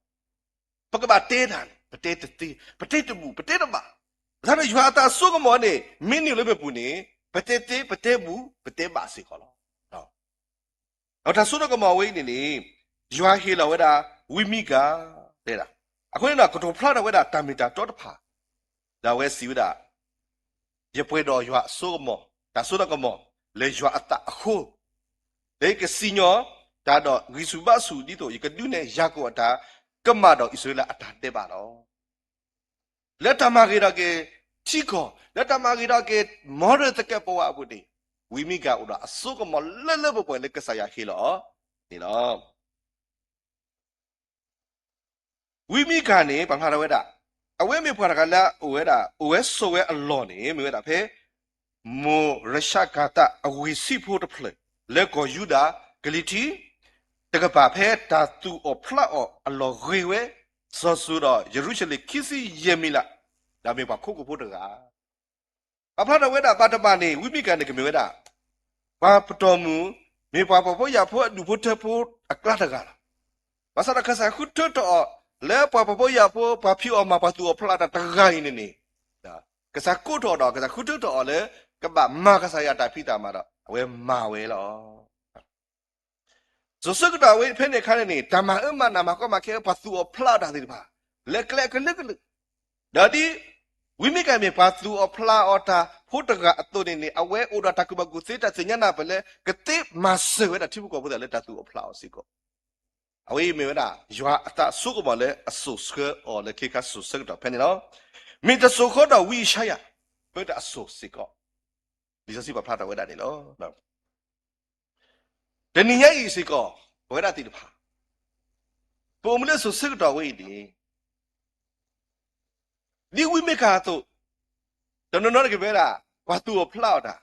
ဒီး ပကဘၣ်တဲတၢ်န့ၣ် ပတဲတသ့ ပတဲတဘူၣ် ပတဲတဘၣ်. ဘၣ်ဆၣ်ဒီးယွၤအသးအစိကမီၤန့ၣ် မ့ၢ်နုာ်လၢပပူၤန့ၣ် ပတဲသ့ ပတဲဘူၣ် ပတဲဘၣ်စ့ၢ်ကီးလီၤ. ဒီးတၢ်စိတၢ်ကမီၤဝဲအံၤန့ၣ်န့ၣ် ယွၤဟ့ၣ်လီၤဝဲဒၣ် ဝံမံကၤ တဲဒၣ်. အဃိန့ၣ်ဒီး ကတိၤဖျါထီၣ်ဝဲဒၣ်တၢ်မ့ၢ်တၢ်တီတဖၣ် ဒီးအဝဲစံးဝဲဒၣ် ယပှဲၤဒီးယွၤအစိကမီၤ တၢ်စိတၢ်ကမီၤ လၢယွၤအသးအဃိ လၢယကစံၣ်ညီၣ်တၢ်ဒီးဂံၢ်ဆူၣ်ဘါဆူၣ်ဒ်သိး ယကဒုးနဲၣ်ယၤကိာ်အတၢ်ကမၣ်ဒီးအံၣ်စရ့လးအတၢ်ဒဲးဘးလီၤ. လၢတၢ်မၤဂ့ၤထီၣ်က့ၤထံကီၢ် လၢတၢ်မၤဂ့ၤထီၣ်က့ၤ မ်ရသကဲးပဝးအပူၤန့ၣ် ဝံမံကၤအိၣ်ဒီးအစိကမီၤလၢလၢပှဲၤပှဲၤလၢကစၢ်ယွၤဟ့ၣ်လီၤန့ၣ်လီၤ. ဝံမံကၤန့ၣ် ပာ်ဖျါထီၣ်ဝဲဒၣ် အဝဲမ့ၢ်ပှၤတဂၤလၢအအိၣ်ဝဲဒၣ် အိၣ်ဝဲဆိးဝဲအလီၢ်န့ၣ် မ့ၢ်ဝဲဒၣ်ဖဲ မိၢ်ရၡကၤသးအဝ့ၢ်ဆံးဖိတဖျၢၣ် လၢကီၢ်ယူဒၤ ကလံၤထံး တကပၤ ဖဲတၢ်သူၣ်အီၣ်ဖျးအီၣ်အလီၢ်ဂ့ၤဝဲ စီၤစိၤဒီးယရူၤၡလ့ၣ်ခံဆံယဲၢ်မံၤလး ဒီးမ့ၢ်ပှၤခိးကိာ်ဖိတဂၤ ပာ်ဖျါထီၣ်ဝဲဒၣ် ဘၣ်တဘၣ်န့ၣ် ဝံမံကၤန့ၣ် ကမ့ၢ်ဝဲဒၣ် ပှၤပတီၢ်မုၢ် မ့ၢ်ပှၤဖှီၣ်ဖိယာ်ဖိအဒူၣ်ဖိထၢဖိအကျါတဂၤလီၤ. ဘၣ်ဆၣ်ဒီးကစၢ်ဃုထၢထီၣ်အီၤ လၢပှၤဖှီၣ်ဖိယာ်ဖိ ပှၤဖံးအီၣ်မၤပှၤသူၣ်အီၣ်ဖျးအီၣ်တၢ်တဂၤအံၤန့ၣ်န့ၣ် ကစၢ်ကိးထီၣ်ဒီး ကစၢ်ဃုထၢထီၣ်အီၤလၢ ကဘၣ်မၤကစၢ်ယွၤတၢ်ဖံးတၢ်မၤဒီး အဝဲမၤဝဲလီၤ. စိၤဆၢကတီၢ်ဝဲဖဲန့ၣ်အခါန့ၣ်န့ၣ် တၢ်မၤအၢမၤနး မၤကီမၤခဲ ပှၤသူၣ်အီၣ်ဖျးအီၣ်တၢ်သ့ၣ်တဖၣ် လၢကျဲအကလုာ်ကလုာ် ဒီးဒ် ဝံမံကၤမ့ၢ်ပှၤသူၣ်အီၣ်ဖျးအီၣ်တၢ်ဖိတဂၤအသိးန့ၣ်န့ၣ် အဝဲအိၣ်ဒီးတၢ်ကူၣ်ဘၣ်ကူၣ်သ့ တၢ်သ့ၣ်ညါနၢ်ပၢၢ်လၢ ကသ့မၤစၢၤဝဲဒၣ်ထံဖိကီၢ်ဖိသ့ၣ်လၢတၢ်သူၣ်အီၣ်ဖျးအီၣ်စ့ၢ်ကီး အဝဲအံၤမ့ၢ်ဝဲဒၣ် ယွၤအသးစိကမီၤလၢအစိာ်ဆှၢအီၤလၢခဲခါစိၤဆၢကတီၢ်ဖဲန့ၣ်လီၤ. မ့ၢ်တစိာ်ဃီဒီးဝံယၡါယၤ ပၢတၢ်အစိာ်စ့ၢ်ကီး လံာ်စီဆှံပာ်ဖျါထီၣ်ဝဲဒၣ်န့ၣ်လီၤ. တနံၤညါအံၤစ့ၢ်ကီး ပဝဲဒၣ်သ့ၣ်တဖၣ် ပအိၣ်မူလၢစိၤဆၢကတီၢ်ဝဲအံၤန့ၣ် ဒ်ဝံမံကၤအသိး တနီၤနီၤတက့ၢ်ဝဲဒၣ် ပှၤသူၣ်အီၣ်ဖျးအီၣ်တၢ်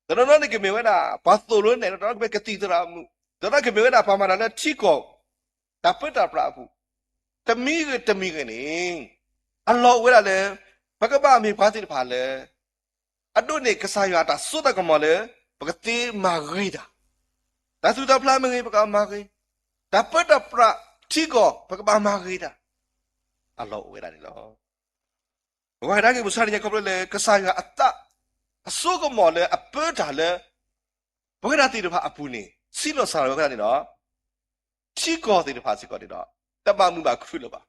တနီၤနီၤန့ၣ်ကမ့ၢ်ဝဲဒၣ် ပှၤသိၣ်လိနဲၣ်, တနီၤနီၤကမ့ၢ်ကသံၣ်သရၣ်မုၣ်, တနီၤနီၤကမ့ၢ်ဝဲဒၣ်ပှၤမၤတၢ်လၢထံကီၢ် တၢ်ပၢတၢ်ပြးအပူၤ, တမံၤဂ့ၤတမံၤဂ့ၤန့ၣ် အလီၢ်အိၣ်ဝဲဒၣ်လၢ ပကဘၣ်မ့ၢ်ပှၤသ့ၣ်တဖၣ်လၢ အဒိးန့ၢ်ကစၢ်ယွၤတၢ်စိတၢ်ကမီၤလၢ ပကသ့မၤဂ့ၤတၢ်, တၢ်သူၣ်တၢ်ဖျးမ့ၢ်ဂ့ၤ ပကမၤဂ့ၤ, တၢ်ပၢတၢ်ပြးထံကီၢ် ပကဘၣ်မၤဂ့ၤတၢ်, အလီၢ်အိၣ်ဝဲဒၣ်န့ၣ်လီၤ. ပဝဲဒၣ်က့ၤပဆၣ်တညါခီဖျိလၢ ကစၢ်ယွၤအသး အစိကမီၤလၢအပၢတၢ်လၢ ပဝဲဒၣ်သ့ၣ်တဖၣ်အပူၤန့ၣ် ဆံးလီၤစှၤလီၤဝဲဒၣ်န့ၣ်ဒီး ထံကီၢ်သ့ၣ်တဖၣ်စ့ၢ်ကီးန့ၣ်ဒီး တဘၣ်မုာ်ဘၣ်ခုၣ်လၢၤဘၣ်.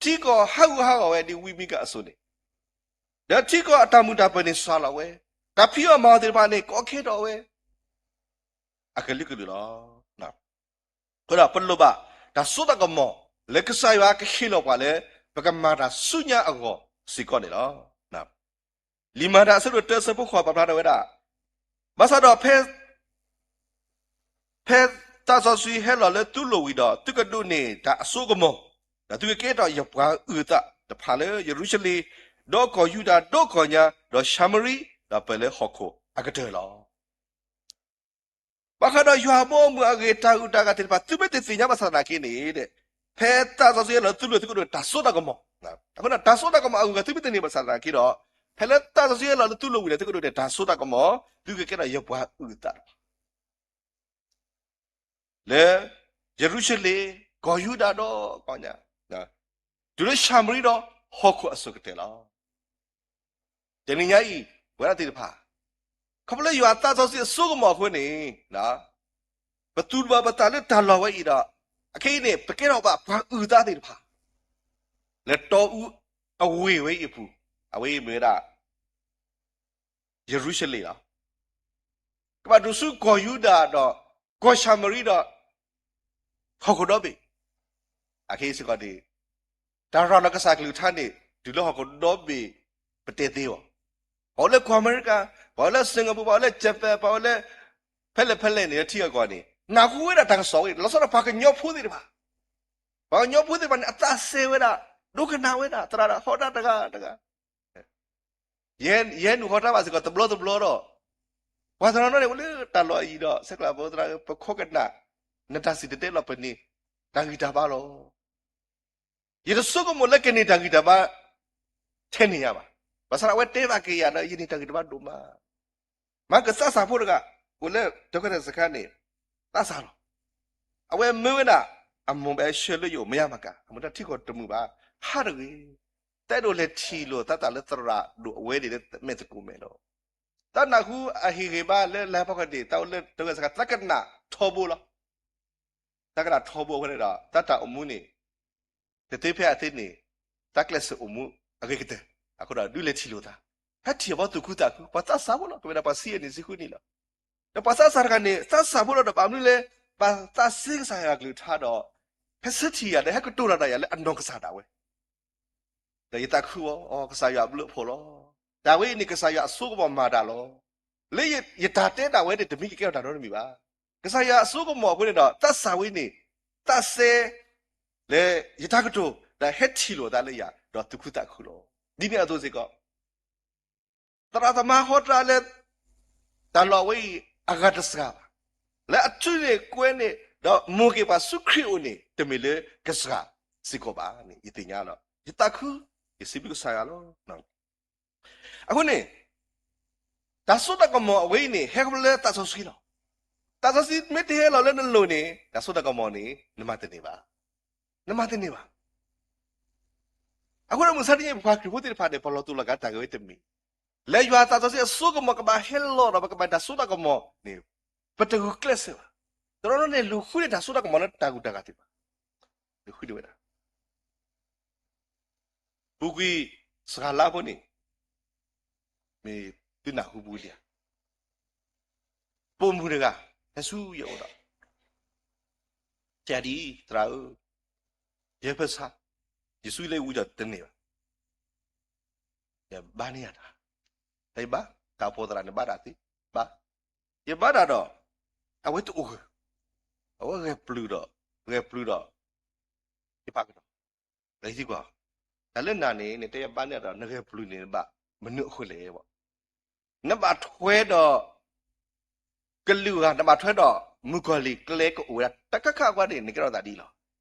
ထံကီၢ်ဟးဂူာ်ဟးဂီၤဝဲဒ်ဝံမံကၣ်အစိၤန့ၣ်, ဒီးထံကီၢ်အတၢ်မုာ်တၢ်ပၢၤန့ၣ်စှၤလီၤဝဲ, တၢ်ဖံးအီၣ်မၤအီၣ်သ့ၣ်တဖၣ်န့ၣ် ကီခဲထီၣ်ဝဲ အကလုာ်ကလုာ်လီၤ. အဃိဒီးပလိၣ်ဘၣ်တၢ်စိတၢ်ကမီၤ လၢကစၢ်ယွၤကဟ့ၣ်လီၤပှၤလၢ ပကမၤတၢ်ဆူညါအဂီၢ်စ့ၢ်ကီးန့ၣ်လီၤ. လံာ်မၤတၢ်အဆၢဒိၣ်တၢအဆၢဖိဃိးပာ်ဖျါထီၣ်ဝဲဒၣ်, ဘၣ်ဆၣ်ဒီးဖဲ ဖဲသးစီဆှံဟဲလီၤလၢသုလိၤဝံၤဒီး သုကဒိးန့ၢ်တၢ်အစိကမီၤ, ဒီးသုကကဲထီၣ်ယပှၤအုၣ်အသးတဖၣ်လၢယရူၤၡလ့ၣ်, ဒီးကီၢ်ယူဒၤ, ဒီးကီၢ်ညါ, ဒီးၡၤမရံ, ဒီးပၢၢ်လၢဟီၣ်ခိၣ်အကတၢၢ်လီၤ. ဘၣ်ဃးဒီးယွၤအဘီအမုၢ်အဂ့ၢ် တၢ်ဂုၤတၢ်ဂၤသ့ၣ်တဖၣ် သုမ့ၢ်တသ့ၣ်ညါဘၣ်ဆၣ်သနာ်က့န့ၣ်, ဖဲသးစီဆှံဟဲလီၤလၢသုလိၤ သုကဒိးန့ၢ်တၢ်စိတၢ်ကမီၤ, အဃိဒီးတၢ်စိတၢ်ကမီၤအဂုၤအဂၤ သုမ့ၢ်တသ့ၣ်ညါဘၣ်ဆၣ်သနာ်က့ဒီး, ဖဲလၢသးစီဆှံဟဲလီၤလၢသုလိၤဝံၤဒီး သုကဒိးန့ၢ်တၢ်စိတၢ်ကမီၤ, သုကကဲထီၣ်ယပှၤအုၣ်အသးတဖၣ် လၢယရူၤၡလ့ၣ်, ကီၢ်ယူဒၤဒီးကီၢ်ညါ, တုၤလၢၡၤမရံဒီး ဟီၣ်ခိၣ်အစိၤကတၢၢ်လီၤ. တနံၤညါအံၤ ပဝဲဒၣ်သ့ၣ်တဖၣ် ခီဖျိလၢယွၤသးစီဆှံအစိကမီၤအဃိန့ၣ်, ပသူၣ်ဘၣ်ပသးလၢတၢ်လီၢ်ဝဲအံၤဒီး, အခဲအံၤန့ၣ် ပကဲထီၣ်ဘၣ်ပှၤအုၣ်အသးသ့ၣ်တဖၣ် လၢတီအူအဝ့ၢ်ဝဲအံၤအပူၤ, အဝဲအံၤမ့ၢ်ဝဲဒၣ် ယရူၤၡလ့ၣ်လီၤ. ကဘၣ်ဒိၣ်ဆူကီၢ်ယူဒၤဒီး ကီၢ်ၡၤမရံဒီး ဟီၣ်ခိၣ်ဒီဘ့ၣ်, အခဲအံၤစ့ၢ်ကီးန့ၣ်, တၢ်ရၤလီၤကစၢ်ကလုၢ်ကထါန့ၣ် တုၤလၢဟီၣ်ခိၣ်ဒီဘ့ၣ် ပတဲသ့အီၤ, ပှၤအိၣ်လၢကီၢ်အမဲရကၤ, ပှၤအိၣ်လၢစ့ၣ်ကပူၤ, ပှၤအိၣ်လၢကၠပၢၣ်, ပှၤအိၣ်လၢ ဖဲလဲၣ်ဖဲလဲၣ်န့ၣ် လၢထံဂၤကီၢ်ဂၤန့ၣ် နၢ်ဟူဝဲဒၣ်တၢ်ကစီၣ်ဝဲအံၤ, လီၤဆီဒၣ်ပှၤကညီဖိသ့ၣ်တဖၣ်, ပှၤကညီဖိသ့ၣ်တဖၣ်န့ၣ် အသးစဲဝဲဒၣ်, ဒိကနၣ်ဝဲဒၣ်, သရၣ်ဒၣ်ဟီၣ်တၢ်တဂၤတဂၤ ယဲနုာ်ဟီၣ်တၢ်ဘၣ်စ့ၢ်ကီးတဘျီတဘျီဒီး, ပှၤတနီၤနီၤန့ၣ် အိၣ်လၢတၢ်လီၢ်အယံၤဒီး ဆဲးကျိးဖိသရၣ်ဧၢ, ပခိးကနၣ် နတၢ်စံၣ်တဲၤတဲလီၤ ပန့ၢ်တၢ်ဂံၢ်တၢ်ဘါလီၤ. ယတဆိကမိၣ်လၢကန့ၢ်တၢ်ဂံၢ်တၢ်ဘါ ထဲန့ၣ်ယၤဘၣ်. ဘၣ်ဆၣ်ဒီးအဝဲတဲဘၣ်က့ၤယၤဒီး ယန့ၢ်တၢ်ဂံၢ်တၢ်ဘါဒိၣ်မး. မၤကသးစၢ်ဖိတဂၤ အိၣ်လၢဒုက္ခသည်စခန်းန့ၣ် သးစၢ်လီၤ. အဝဲမၢဝဲဒၣ် အမိၢ်ဘၣ်ဆၢလၢယအိၣ် မ့ၢ်ယါမၤကၤ အမ့ၢ်တၢ်ထံကီၢ်တမုာ်ဘၣ် ဟးတဂ့ၤ. တအဲၣ်ဒိးလဲၤထံၣ်လိာ်သးတၢ်လၢသရၣ်ဒိၣ်အဝဲန့ၣ်လၢမဲာ်သကိးမဲာ်လီၤ. တၢ်နၢ်ဟူအဟ့ၣ်ဂ့ၤဘၣ်လၢလဲၤဖီခိၣ်န့ၣ် တၢ်အိၣ်လၢဒုက္ခသည်စခန်း တၢ်ကနၣ်ထီဘိလီၤ. တၢ်ကနၣ်ထီဘိအဃိန့ၣ်ဒီး တၢ်တၢ်အိၣ်မူန့ၣ် တသ့ဖဲအသ့န့ၣ် တၢ်ကျဲးစၢးအိၣ်မူအဂ့ၤကတၢၢ်. အဃိဒီးဒုးလဲၤထံၣ်လိာ်သး, ဟဲထံၣ်အဘီသူၣ်ခုသးခု, ပှၤသးစၢ်ဖိလီၤ. ကမ့ၢ်ဒၣ်ပှၤဆံးအနံၣ်ဆံဃုနံၣ်လီၤ. ဒီးပှၤသးစၢ်တဂၤန့ၣ် သးစၢ်ဖိလီၤဒီး ဘၣ်မနုၤလဲၣ်, ဘၣ်သးစဲကစၢ်ယွၤကလုၢ်ကထါဒီး ဟဲဆၢထံၣ်ယၤဒီး ဟဲကတိၤတၢ်ဒီးယၤလၢအနီၢ်ကစၢ်ဒၣ်ဝဲ ဒီးယသးခုအီၤ, ကစၢ်ယွၤအဘျုးအဖှိၣ်လီၤ. တၢ်ဝဲအံၤန့ၣ် ကစၢ်ယွၤအစိကမီၤမၤတၢ်လီၤ. လၢယတၢ်တဲဒၣ်ဝဲန့ၣ် တမ့ၢ်ကကဲထီၣ်တၢ်နီတမံၤဘၣ်. ကစၢ်ယွၤအစိကမီၤအဃိန့ၣ်ဒီး သးစၢ်ဝဲန့ၣ် သးစဲ လၢယတၢ်ကတိၤ ဒီးဟဲထံၣ်လိာ်သးလၢယၤ ဒီးသူၣ်ခုသးခုလီၤ. ဒ်န့ၣ်အသိးစ့ၢ်ကီး သရၣ်သမါဟီတၢ်လၢ တၢ်လီၢ်ဝဲအံၤ အဂၤတစှၤဘၣ်. လၢအထုးန့ၢ်ကွဲန့ၢ် ဒီးမိၢ်က့ၤပှၤဆူခရံာ်အအိၣ်န့ၣ် တမ့ၢ်လၢကစှၤစ့ၢ်ကီးဘၣ်န့ၣ် ယသ့ၣ်ညါလီၤ. ယသးခု, ယစံးဘျုးကစၢ်ယွၤလီၤ. အဃိန့ၣ် တၢ်စိတၢ်ကမီၤအဝဲအံၤန့ၣ် ဟဲခီဖျိလၢသးစီဆှံလီၤ. သးစီဆှံမ့ၢ်တဟဲလီၤလၢနလိၤန့ၣ် တၢ်စိတၢ်ကမီၤန့ၣ် နမၤတန့ၢ်ဘၣ်. နမၤတန့ၢ်ဘၣ်. အဃိဒီးမုၢ်ဆါတနံၤ ပှၤခရံာ်ဖိသ့ၣ်တဖၣ်န့ၣ် ပလီၤတူာ်လီၤကာ်တၢ်ဂ့ၢ်ဝဲတမံၤ, လၢယွၤသးစီဆှံအစိကမီၤကဘၣ်ဟဲလီၤဒီး ပကဘၣ်တၢ်စိတၢ်ကမီၤန့ၣ် ပတဂုာ်ကျဲးစၢးဘၣ်. တနီၤနီၤန့ၣ် လူၤဃုန့ၢ်တၢ်စိတၢ်ကမီၤလၢတၢ်ဂုၤတၢ်ဂၤသ့ၣ်တဖၣ်, လူၤဃုန့ၢ်ဝဲဒၣ် ပူၤကွံာ်စှၤလါဖိန့ၣ် မ့ၢ်သုနၢ်ဟူပူၤလံဧါ. ပိာ်မုၣ်တဂၤ ဟဲဆူယအိၣ်ဒီး တဲဒ်အံၤ, သရၣ်ဧၢ, ယဟၢဖၢဆါ, ယစုလၢဝံဒီးတန့ၢ်ဘၣ်. ယဘါန့ၢ်ယၤတၢ်, တၢ်ယဘါ, တၢ်အိၣ်ဖှိၣ်သရၣ်န့ၣ်ဘါတၢ်သ့, ဘါ, ယဘါတၢ်ဒီး အဝဲတအိၣ်ဂၢၢ်, အဝဲဂဲၤပျုၤဒီး, ဂဲၤပျုၤဒီး ယပာ်ကဒီး လၢယသံကွၢ်, တၢ်လၢနၤန့ၣ် နတဲယဘါန့ၢ်ဒီး နဂဲၤပျုၤန့ၣ် နဘၣ်မနုၤအဃိလဲၣ်ဘၣ်. နဘၣ်ထွဲဒီး ကလုာ်ဂၤနဘၣ်ထွဲဒီးမုၣ်ကီၤလံၢ်ကျဲကအိၣ်ဝဲဒၣ် တၢ်ကးခးအဂီၢ်န့ၣ် နကဲထီၣ်သးဒ်အံၤလီၤ.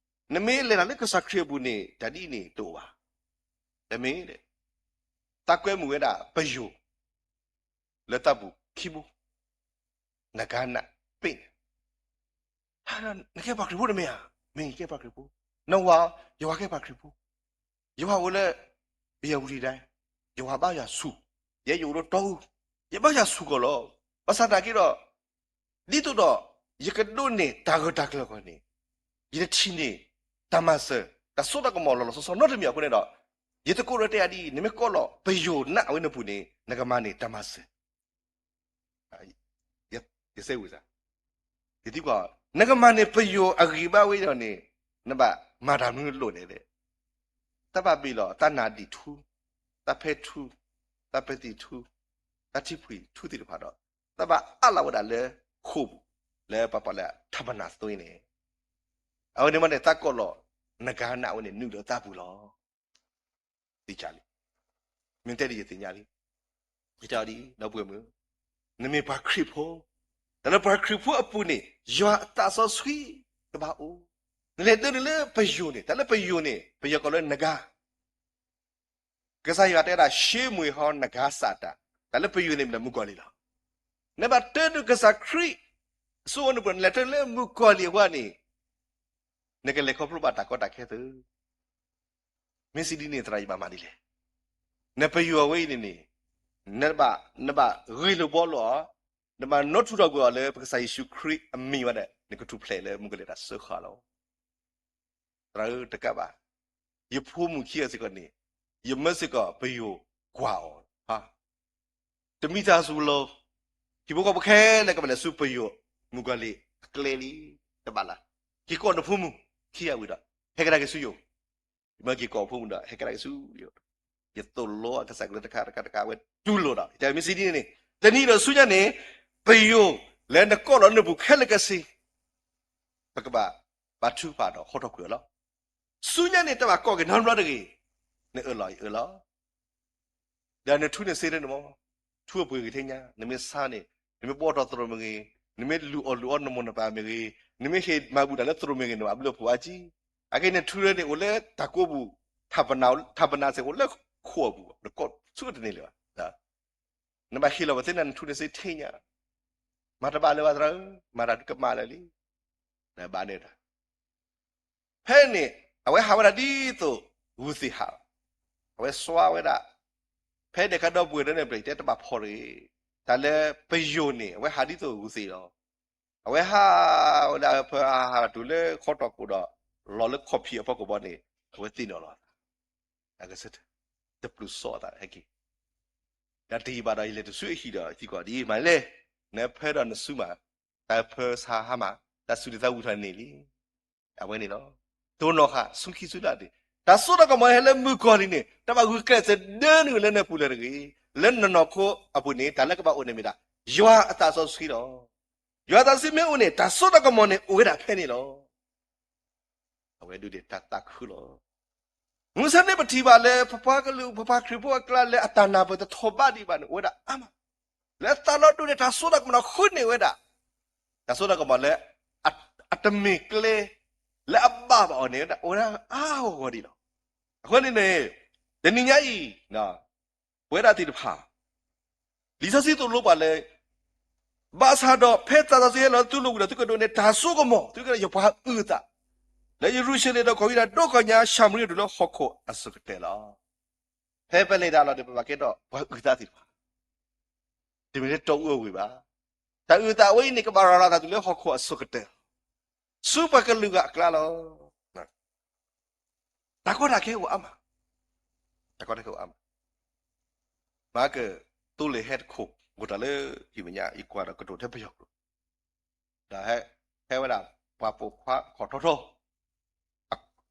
နမ့ၢ်လဲၤတၢ်လၢကစၢ်ခရံာ်အပူၤန့ၣ် တၢ်ဒ်အံၤန့ၣ်တအိၣ်ဘၣ်. တမ့ၢ် သးကွဲမုာ်ဝဲဒၣ်ပယိၤ လၢသးပူၤခံဘိ, နကနၣ်ပ့ၣ်န့ၣ်, နကဲပှၤခရံာ်ဖိတမ့ၢ်ဧါ. မ့ၢ်ကဲပှၤခရံာ်ဖိ, နဝၤ, ယဝၤကဲပှၤခရံာ်ဖိ, ယဝၤအိၣ်လၢ ဘယဝံဒံဒဲ, ယဝၤဘါယွၤဆူၣ်, ယဲယအိၣ်လၢတီအူ, ယဘါယွၤဆူၣ်ကီးလီၤ. ဘၣ်ဆၣ်သနာ်က့ဒီး ဒ်သိးဒီး ယကဒိးန့ၢ်တၢ်ဂၢၢ်တၢ်ကျၢၤအဂီၢ်န့ၣ် ယတထံၣ်န့ၢ် တၢ်မၤစၢၤ တၢ်စိတၢ်ကမီၤလီၤလီၤဆီဆီနီတမံၤအဃိန့ၣ်ဒီး ယသကိးဒီးတဲအဒ်အံၤ, နမ့ၢ်ကိးလီၤပယိၤနးဝဲနပူၤန့ၣ် နကမၤန့ၢ်တၢ်မၤစၢၤ ယစဲဝံၤစး, ယသံကွၢ်, နကမၤန့ၢ်ပယိၤအဂံၢ်ဘါဝဲဒီးန့ၣ် နဘၣ်မၤတၢ်မနုၤအလိၣ်န့ၣ်လဲၣ်. တၢ်ဘၣ်ဘ့ၣ်လီၤ တၢ်နါဒံၣ်ထူ, တၢ်ဖဲထူ, တၢ်ပဲသံၣ်ထူ, တၢ်ထံဖှံၣ်ထူသ့ၣ်တဖၣ်ဒီး တၢ်ဘၣ်အးလီၤဝဲဒၣ်လၢခိၣ်ပူၤ လၢပှၤပာ်လၢ tabernacle န့ၣ်, အဝဲန့ၣ်မ့ၢ်န့ၣ် သးကိးလီၤ နကနၣ်ဝဲန့ၣ် နုာ်လၢသးပူၤလီၤ. သ့ၣ်ညါလံ, မ့ၢ်တဲဒ်ယသ့ၣ်ညါလံ, ယတဲအီၤဒ်အံၤ ဒီပုၢ်ဝဲၢ်မုၣ်, နမ့ၢ်ပှၤခရံာ်ဖိ, တၢ်လၢပှၤခရံာ်ဖိအပူၤန့ၣ် ယွၤအသးစီဆှံကဘၣ်အိၣ်, နလဲၤတၢ်န့ၣ်လၢပယိၤန့ၣ်, တၢ်လၢပယိၤန့ၣ် ပယီၤကိးလၢနဂါ ကစၢ်ယွၤတဲဝဲဒၣ် ရှေးမွေဟောင်းနဂါစၢ်တၢ်, တၢ်လၢပယိၤန့ၣ်မ့ၢ်နမုၣ်ကီၤလံၢ်လီၤ. နဘၣ်တၢ်ဒုးကစၢ်ခရံာ် စိအနုပူၤ နလဲၤတၢ်လၢမုၣ်ကီၤလံၢ်အဃိန့ၣ်, နကလဲၤခီဖျိဘၣ်တၢ်ကီတၢ်ခဲသ့. မ့ၢ်စံးဒ်န့ၣ် သရၣ်ယဘၣ်မၤဒ်လဲၣ်. နပယိၤဝဲအံၤန့ၣ်န့ၣ်, နဘၣ်, နဘၣ်ဂ့ၢ်လိာ်ဘှီလိာ်အီၤ, နဘၣ်နီထူၣ်ထီၣ်ကွံာ်အီၤလၢပကစၢ်ယ့ၣ်ၡူးခရံာ်အမံၤဝဲဒၣ် နကထူၣ်ဖျဲးလၢမုၣ်ကီၤလံၢ်တၢ်စၢဃာ်လီၤ. သရၣ်ဧၢ တကးဘၣ်, ယဖိမုၣ်ခံဂၤစ့ၢ်ကီးန့ၣ်, ယမၢစ့ၢ်ကီးပယိၤကွၢ်အီၤ, တမံၤတၢ်စူၤလီၤ, ဟံၣ်ဖိဃီဖိခဲလၢာ်ကဘၣ်လဲၤဆူပယိၤမုၣ်ကီၤလံၢ်အကျဲလံ, တဘၣ်လၢ်, က့ၤကိးနဖိမုၣ်ခံဂၤဝံၤဒီး ဟဲကဒါက့ၤဆူယအိၣ်, ယမၢက့ၤကိးဖိမုၣ်ဒီး ဟဲကဒါက့ၤဆူယအိၣ်, ယသိၣ်လိအကစၢ်ကလုၢ်တခါတခါတခါ အဝဲတူၢ်လိာ်ဒီး တဲမ့ၢ်စံးဒ်န့ၣ်န့ၣ်, တနံၤဒီးဆူညါန့ၣ်, ပယိၤလၢနကိးလီၤနပူၤခဲလၢာ်ကဆ့ ပကဘၣ်, ဘါထုကဖၣ်ဒီးဟီထီၣ်ကွံာ်အီၤလီၤ. ဆူညါန့ၣ် တဘၣ်ကိးက့ၤနီတဘျီတဂ့ၤ, နအၢၣ်လီၤယအၢၣ်လီၤ, ဒီးနထူန့ၣ်စ့လၢနမီၤ, ထူအပှ့ၤဂ့ၤထဲညါ, နမ့ၢ်ဆါန့ၣ်, နမ့ၢ်ဘှီတီၢ်သရိာ်မ့ၢ်ဂ့ၤ, နမ့ၢ်လူၤအီၣ်လူၤအီနမိၢ်နပၢ်မ့ၢ်ဂ့ၤ, နမ့ၢ်ဟ့ၣ်မၤဘူၣ်တၢ်လၢသရိာ်မ့ၢ်ဂ့ၤန့ၣ် ဘၣ်ဘျုးအဖှိၣ်အါကံ, အဂ့ၢ်နထူန့ၣ်အိၣ်လၢတၢ်ကိးပူၤ, ထၣ်ပနၢ်စ့ၢ်အိၣ်လၢခိၣ်အပူၤ, နကိးဆူတန့ၢ်လၢၤဘၣ်. နဘၣ်ဟ့ၣ်လီၤပသ့ၣ်နၤ နထူန့ၣ်စ့ထဲညါ, မၤတဘၣ်လၢၤဘၣ်သရၣ်ဧၢ, မၤတၢ်ဒုးကမၣ်လၢာ်လံ, နဘၣ်န့ၣ်တၢ် ဖဲန့ၣ် အဝဲဟးဝဲဒၣ်ဒ်သိးဂုၢ်သ့ၣ်ဟး, အဝဲစွါဝဲဒၣ်, ဖဲန့ၣ်အခါဒီပုၢ်ဝဲၢ်ဒီးန့ၣ် ပျဲတဲတဘၣ်ဖီၣ်တဂ့ၤ, တၢ်လၢပယိၤန့ၣ် အဝဲဟးဒ်သိးဂုၢ်သ့ၣ်လီၤ. အဝဲဟးဝဲဒၣ်ဖဲအဟးတုၤလၢခီတီၢ်ခိၣ်ဒီး လီၤလၢခီၣ်ဖံးအဖီခိၣ်ဘီန့ၣ် အဝဲသ့ၣ်နီၣ်လီၤအသး, အကစၢၢ် တပျုၢ်စီအသးဟဲက့ၤ ဒီးတယံာ်ဘၣ်ဒီး ယလဲၤတဆူအဟံၣ်ဒီး ယသံကွၢ်ဒ်အံၤ, မၤလဲၣ်, နဖၢဒီးနစုမး, တၢ်ဖၢဆါဟါမး, တၢ်စူၤန့ၣ်သးဝံၤထီၣ်န့ၣ်လံ. အဝဲန့ၣ်လီၤ. တိၢ်နီၣ်ဃာ်ဆူခံဆူလၢ်ဒၣ်, တၢ်စိတၢ်ကမီၤဟဲလၢမုၣ်ကီၤလံၢ်န့ၣ် တဘၣ်ဂုာ်ကျဲးစၢးဒၢနုာ်လၢနပူၤလၢၤတဂ့ၤ. လၢနနီၢ်ခိအပူၤန့ၣ် တၢ်လၢကဘၣ်အိၣ်န့ၣ်မ့ၢ်ဒၣ် ယွၤအသးစီဆှံလီၤ. ယွၤအသးစီဆှံမ့ၢ်အိၣ်န့ၣ် တၢ်စိတၢ်ကမီၤန့ၣ် အိၣ်ဝဲဒၣ်ဖဲန့ၣ်လီၤ. အဝဲဒၣ်တၢ်သးခုလီၤ. မုၢ်ဆါန့ၣ်ပထံၣ်ဘၣ်လၢ ပပှၤကလုာ် ပပှၤခရံာ်ဖိအကျါလၢအတၢ်နၢ်ပၢၢ်တထီၣ်ဘးဒံးဘၣ်န့ၣ် အိၣ်ဝဲဒၣ်အါမး, လၢအသးလီၤဒိၣ်န့ၣ် တၢ်စိတၢ်ကမီၤန့ၣ်ဃုန့ၢ်ဝဲဒၣ်, တၢ်စိတၢ်ကမီၤလၢ အတမ့ၢ်ကျဲ လၢအဘၣ်ဘၣ်အီၤန့ၣ် အိၣ်ဝဲဒၣ်အါဂီၢ်ဂီၢ်ဒံးလီၤ. အဃိန့ၣ်န့ၣ် တနံၤညါအံၤ ပဝဲဒၣ်သ့ၣ်တဖၣ် လံာ်စီဆှံသိၣ်လိပှၤလၢ ဘၣ်ဆၣ်ဒီးဖဲသးစီဆှံဟဲလီၤသုလိာ်ဝံၤဒီး သုကဒိးန့ၢ်တၢ်စိကမီၤ, သုကဒိးန့ၢ်ယွၤအုၣ်သး, လၢယရူၤၡလ့ၣ်ဒီးကီၢ်ယူဒၤ ဒိကီၢ်ညါ ၡၤမရံဒူၣ်လၢဟီၣ်ခိၣ်အစိၤကတၢၢ်လီၤ. ဖဲပလဲၤတၢ်လီၤဒီး ပဘၣ်ကဲထီၣ်ပှၤအုၣ်သးသ့ၣ်တဖၣ်, တမ့ၢ်လၢတီအူအဝ့ၢ်ဘၣ်. တၢ်အုၣ်သးအဝဲအံၤန့ၣ် ကဘၣ်ရၤလီၤသးတုၤလၢဟီၣ်ခိၣ်အစိၤကတၢၢ် ဆူပှၤကလုာ်ဂၤအကျါလီၤ. တၢ်ကီတၢ်ခဲအိၣ်အါမး, တၢ်ကီတၢ်ခဲအိၣ်အါမး. မၤက သိလ့ၣ်ဟဲတခိၣ် အိၣ်တၢ်လၢဟံၣ်မဲာ်ညါ ယကွၢ်ဒီးကတိၤထဲပယီၤကျိာ်, ဒီးဟဲဝဲဒၣ် ပှၤပိာ်ခွါခီၣ်ထီထီ,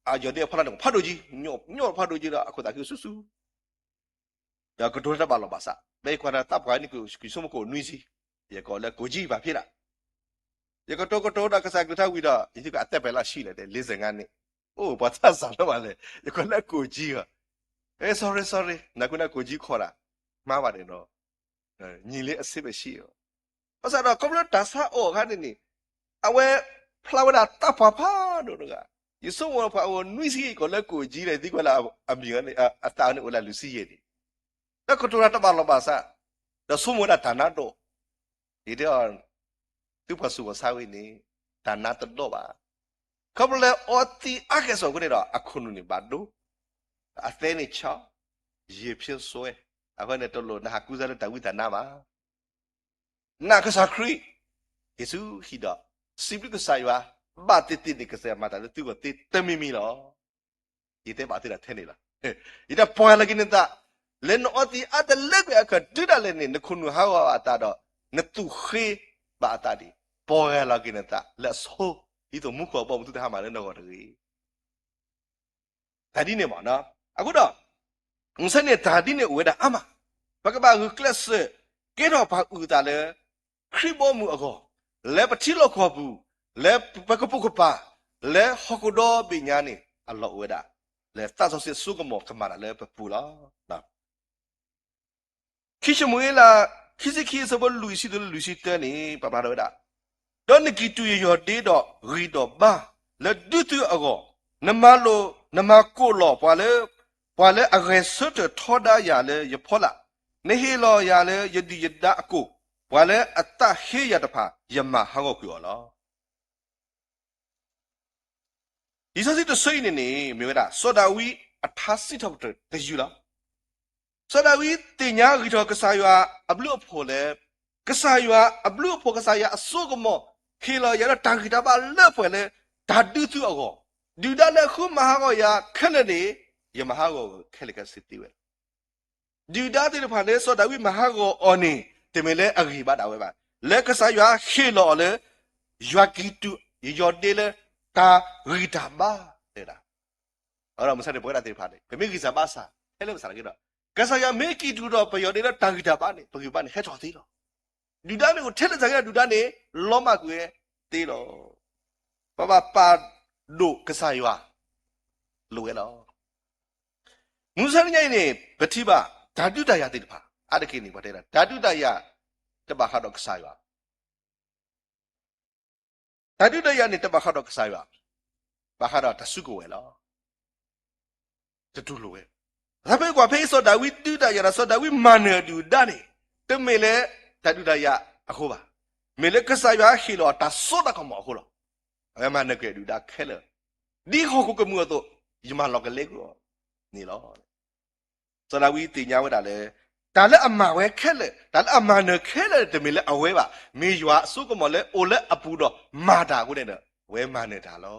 အယီၤဒ့အဖီလာ်န့ၣ် ဖးဒိၣ်ကံ, ညိၣ်ဖးဒိၣ်ကံဒီး အခိၣ်သးခုဆူၣ်ဆူၣ် ဒီးကတိၤတၢ်ဘၣ်လီၤဘၣ်စး, မ့ၢ်ယကွၢ်ဒီးသးပှၢ်န့ၣ် က့ၤဆိကမိၣ်ကိးနွံဆံ, ယကိးလၢကိၣ်ကံဘၣ်ဖဲဒၣ်, ယကတိၤကတိၤဒီးကစၢ်ကလုၢ်ကထါဝံၤဒီး ယသံကွၢ်အသက်ပယ်လၢအဆံလဲၣ်, လေးဆယ့်ငါးနှစ်, အိၣ်ပှၤသးစၢ်လၢၤဘၣ်လဲၣ်, ယကိးလၢကိၣ်ကံဧါ, အဲ sorry sorry နကွၢ်န့ၣ်ကိၣ်ကံခီၣ်ဒၣ်, မၤဘၣ်န့ၣ်ဒီး ညီလေးအဆံပဲရှိအီၤ, ဘၣ်ဆၣ်ဒီးခီဖျိတၢ်ဆါအီၣ်အခါန့ၣ်န့ၣ် အဝဲဖျါဝဲဒၣ်သးပှၢ်ဖးဒိၣ်တဂၤ, ယဆိကမိၣ်ပှၤအိၣ်နွံဆံကီၢ်လၢကိၣ်ကၠံဒီး ယသံကွၢ်လၢအမံၤန့ၣ် အသးန့ၣ်အိၣ်လၢလွံၢ်ဆံယဲၢ်န့ၣ်, ဒီးကတိၤတၢ်တဘၣ်လီၢ်ဘၣ်စး, ဒီးဆိကမိၣ်ဝဲဒၣ်တၢ်နါဒိၣ်, ယတဲအီၤ သုပှၤဆူးပှၤဆါဝဲန့ၣ် တၢ်နါတဒိၣ်ဘၣ်. ခီဖျိလၢအီသံးအါကဲၣ်ဆိးအဃိန့ၣ်ဒီး အခိၣ်နူာ်န့ၣ်ဘၣ်ဒိ, အသဲန့ၣ်ဆီ, ယံာ်ဖျိစွဲ, အဃိန့ၣ်တလိၣ်နဟးကူစါလၢတၢ်ဝံတၢ်နါဘၣ်. နာ်ကစၢ်ခရံာ်, ယ့ၣ်ၡူးဟံးဒီး စံးဘျုးကစၢ်ယွၤ, ဘၣ်သ့ၣ်သ့ၣ်န့ၣ် ကစၢ်ယွၤမၤတၢ်လၢသုဂီၢ်သ့တမံၤမံၤလီၤ. ယတဲဘၣ်သုတၢ်ထဲန့ၣ်လီၤ. ယတၢ်ပှၤဂၤလီၤက့ၤနသး, လၢနအီသံးအါတလၢကွံာ်အခါ တုၤဒၣ်လဲာ်န့ၣ် နခိၣ်နူာ်ဟးဂီၤအသးဒီး နသူၣ်ဃ့ဘၣ်အသးဒံး, ပှၤဂၤလီၤက့ၤနသးလၢအဆိ, ဒ်သိးမူခိၣ်အဘီအမုၢ်သုတဟါမၢ်လၢနဂီၢ်တဂ့ၤ. တၢ်ဒ်န့ၣ်မ့ၢ်နီၤ, အဃိဒီး မုၢ်ဆ့ၣ်န့ၣ်တၢ်ဒ်န့ၣ်အိၣ်ဝဲဒၣ်အါမး, ပကဘၣ်ဂုာ်ကျဲးစၢး ကဲထီၣ်ပှၤအုၣ်သးလၢ ခရံာ်ဘီမုၢ်အဂီၢ်, လၢပထံလီၢ်ကီၢ်ပူၤ, လၢပကပိာ်ကပၤ, လၢဟီၣ်ခိၣ်ဒီဘ့ၣ်ညါန့ၣ် အလီၢ်အိၣ်ဝဲဒၣ်, လၢသးစီဆှံအစိကမီၤကမၤတၢ်လၢပပူၤလီၤ. ခံၡမူၤအ့လး ခံဆံခံအဆၢဖိလွံၢ်ဆံတုၤလၢလွံၢ်ဆံတၢန့ၣ် ပာ်ဖျါထီၣ်ဝဲဒၣ်, ဒီးနကံၢ်တူာ်ယယီၢ်ဒ့ဒီးဂံၢ်ဒီးဘါ လၢဒုးသုအဂီၢ်, နမၤလိာ်, နမၤကိးလီၤပှၤလၢ, ပှၤလၢအဂဲၤဆၢထၢၣ်ထီဒါယၤလၢယဖီလာ်, နဟ့ၣ်လီၤယၤလၢယဒုၣ်ယဒါအကိၣ်, ပှၤလၢအသးဟ့ယၤတဖၣ် ယမၤဟးဂီၤကွံာ်အီၤလီၤ. လံာ်စီဆှံတဆၢအံၤန့ၣ်န့ၣ် မ့ၢ်ဝဲဒၣ် စီၤဒၤဝံးအထါစံးထီၣ်ပတြၢၤတယုၢ်လီၤ. စီၤဒၤဝံးသ့ၣ်ညါဂံၢ်ထီၣ်ကစၢ်ယွၤအဘျုးအဖှိၣ်လၢ ကစၢ်ယွၤအဘျုးအဖှိၣ် ကစၢ်ယွၤအစိကမီၤ ဟ့ၣ်လီၤယၤလၢတၢ်ဂံၢ်တၢ်ဘါလၢပှဲၤလၢ တၢ်ဒုးသုအဂီၢ်, ဒုၣ်ဒါလၢအဃုမၤဟးဂီၤယၤခဲလၢာ်န့ၣ် ယမၤဟးဂီၤခဲလၢာ်ခဲဆ့သ့ဝဲလီၤ. ဒုၣ်ဒါသ့ၣ်တဖၣ်လၢစီၤဒၤဝံးမၤဟးဂီၤအီၤန့ၣ် တမ့ၢ်လၢအဂံၢ်ဘါဒၣ်ဝဲဘၣ်. လၢကစၢ်ယွၤဟ့ၣ်လီၤအီၤလၢ ယွၤကံၢ်တူာ်ယယီၢ်ဒ့လၢတၢ်ဂံၢ်တၢ်ဘါ တဲဒၣ်. အဃိဒီးမုၢ်ဆ့ၣ်န့ၣ် ပဝဲဒၣ်သ့ၣ်တဖၣ်န့ၣ် ပမ့ၢ်ဂံၢ်စၢ်ဘါစၢ် ဟဲလၢပသးတက့ၢ်ဒီး ကစၢ်ယွၤမ့ၢ်ကံၢ်တူာ်ဒီးပယီၢ်ဒ့လၢတၢ်ဂံၢ်တၢ်ဘါန့ၣ် ပဂံၢ်ဘါန့ၣ် ဟဲထီၣ်သ့လီၤ. ဒုၣ်ဒါမ့ၢ်အိၣ်ထဲလၢတၢ်ဂ့ၢ်ဒၣ်ဒုၣ်ဒါန့ၣ် လီၤမၢ်ကွံာ်ဝဲသ့လီၤ. ပဘၣ်ပာ်ဒိၣ်ကစၢ်ယွၤ လိၤဝဲလီၤ. မုၢ်ဆ့ၣ်ညါအံၤန့ၣ် ပထံၣ်ဘၣ် တၢ်ဒုးတၢ်ယၤသ့ၣ်တဖၣ် အါတက့ၢ်န့ၣ် ပှၤတဲဒၣ် တၢ်ဒုးတၢ်ယၤ တဘၣ်ဃးဒီးကစၢ်ယွၤ တၢ်ဒုးတၢ်ယၤန့ၣ် တဘၣ်ဃးဒီးကစၢ်ယွၤ, ဘၣ်ဃးဒီးတၢ်စုကဝဲၤလီၤ. တတူၢ်လိာ်ဝဲ. ဖဲကွၢ်ဖဲအံၤ စီၤဒၤဝံးဒုးတၢ်ယၤဒီး စီၤဒၤဝံးမၤနၢၤအဒုၣ်ဒါန့ၣ် တမ့ၢ်လၢတၢ်ဒုးတၢ်ယၤအဃိဘၣ်. မ့ၢ်လၢကစၢ်ယွၤဟ့ၣ်လီၤတၢ်စိတၢ်ကမီၤအဃိလီၤ. အဝဲမၤနၢၤကွံာ်အဒုၣ်ဒါခဲလၢာ်, ဒ်ဟီၣ်ခိၣ်ကမူၣ်အသိး ယမၤလီၤကလဲကွံာ်အီၤန့ၣ်လီၤ. စီၤဒၤဝံးသ့ၣ်ညါဝဲဒၣ်လၢ တၢ်လၢအမၤဝဲခဲလၢာ်, တၢ်လၢအမၤနၢၤခဲလၢာ်န့ၣ် တမ့ၢ်လၢအဝဲဘၣ်. မ့ၢ်ယွၤအစိကမီၤလၢအိၣ်လၢအပူၤဒီးမၤတၢ်အဃိန့ၣ်ဒီး အဝဲမၤနၢၤတၢ်လီၤ.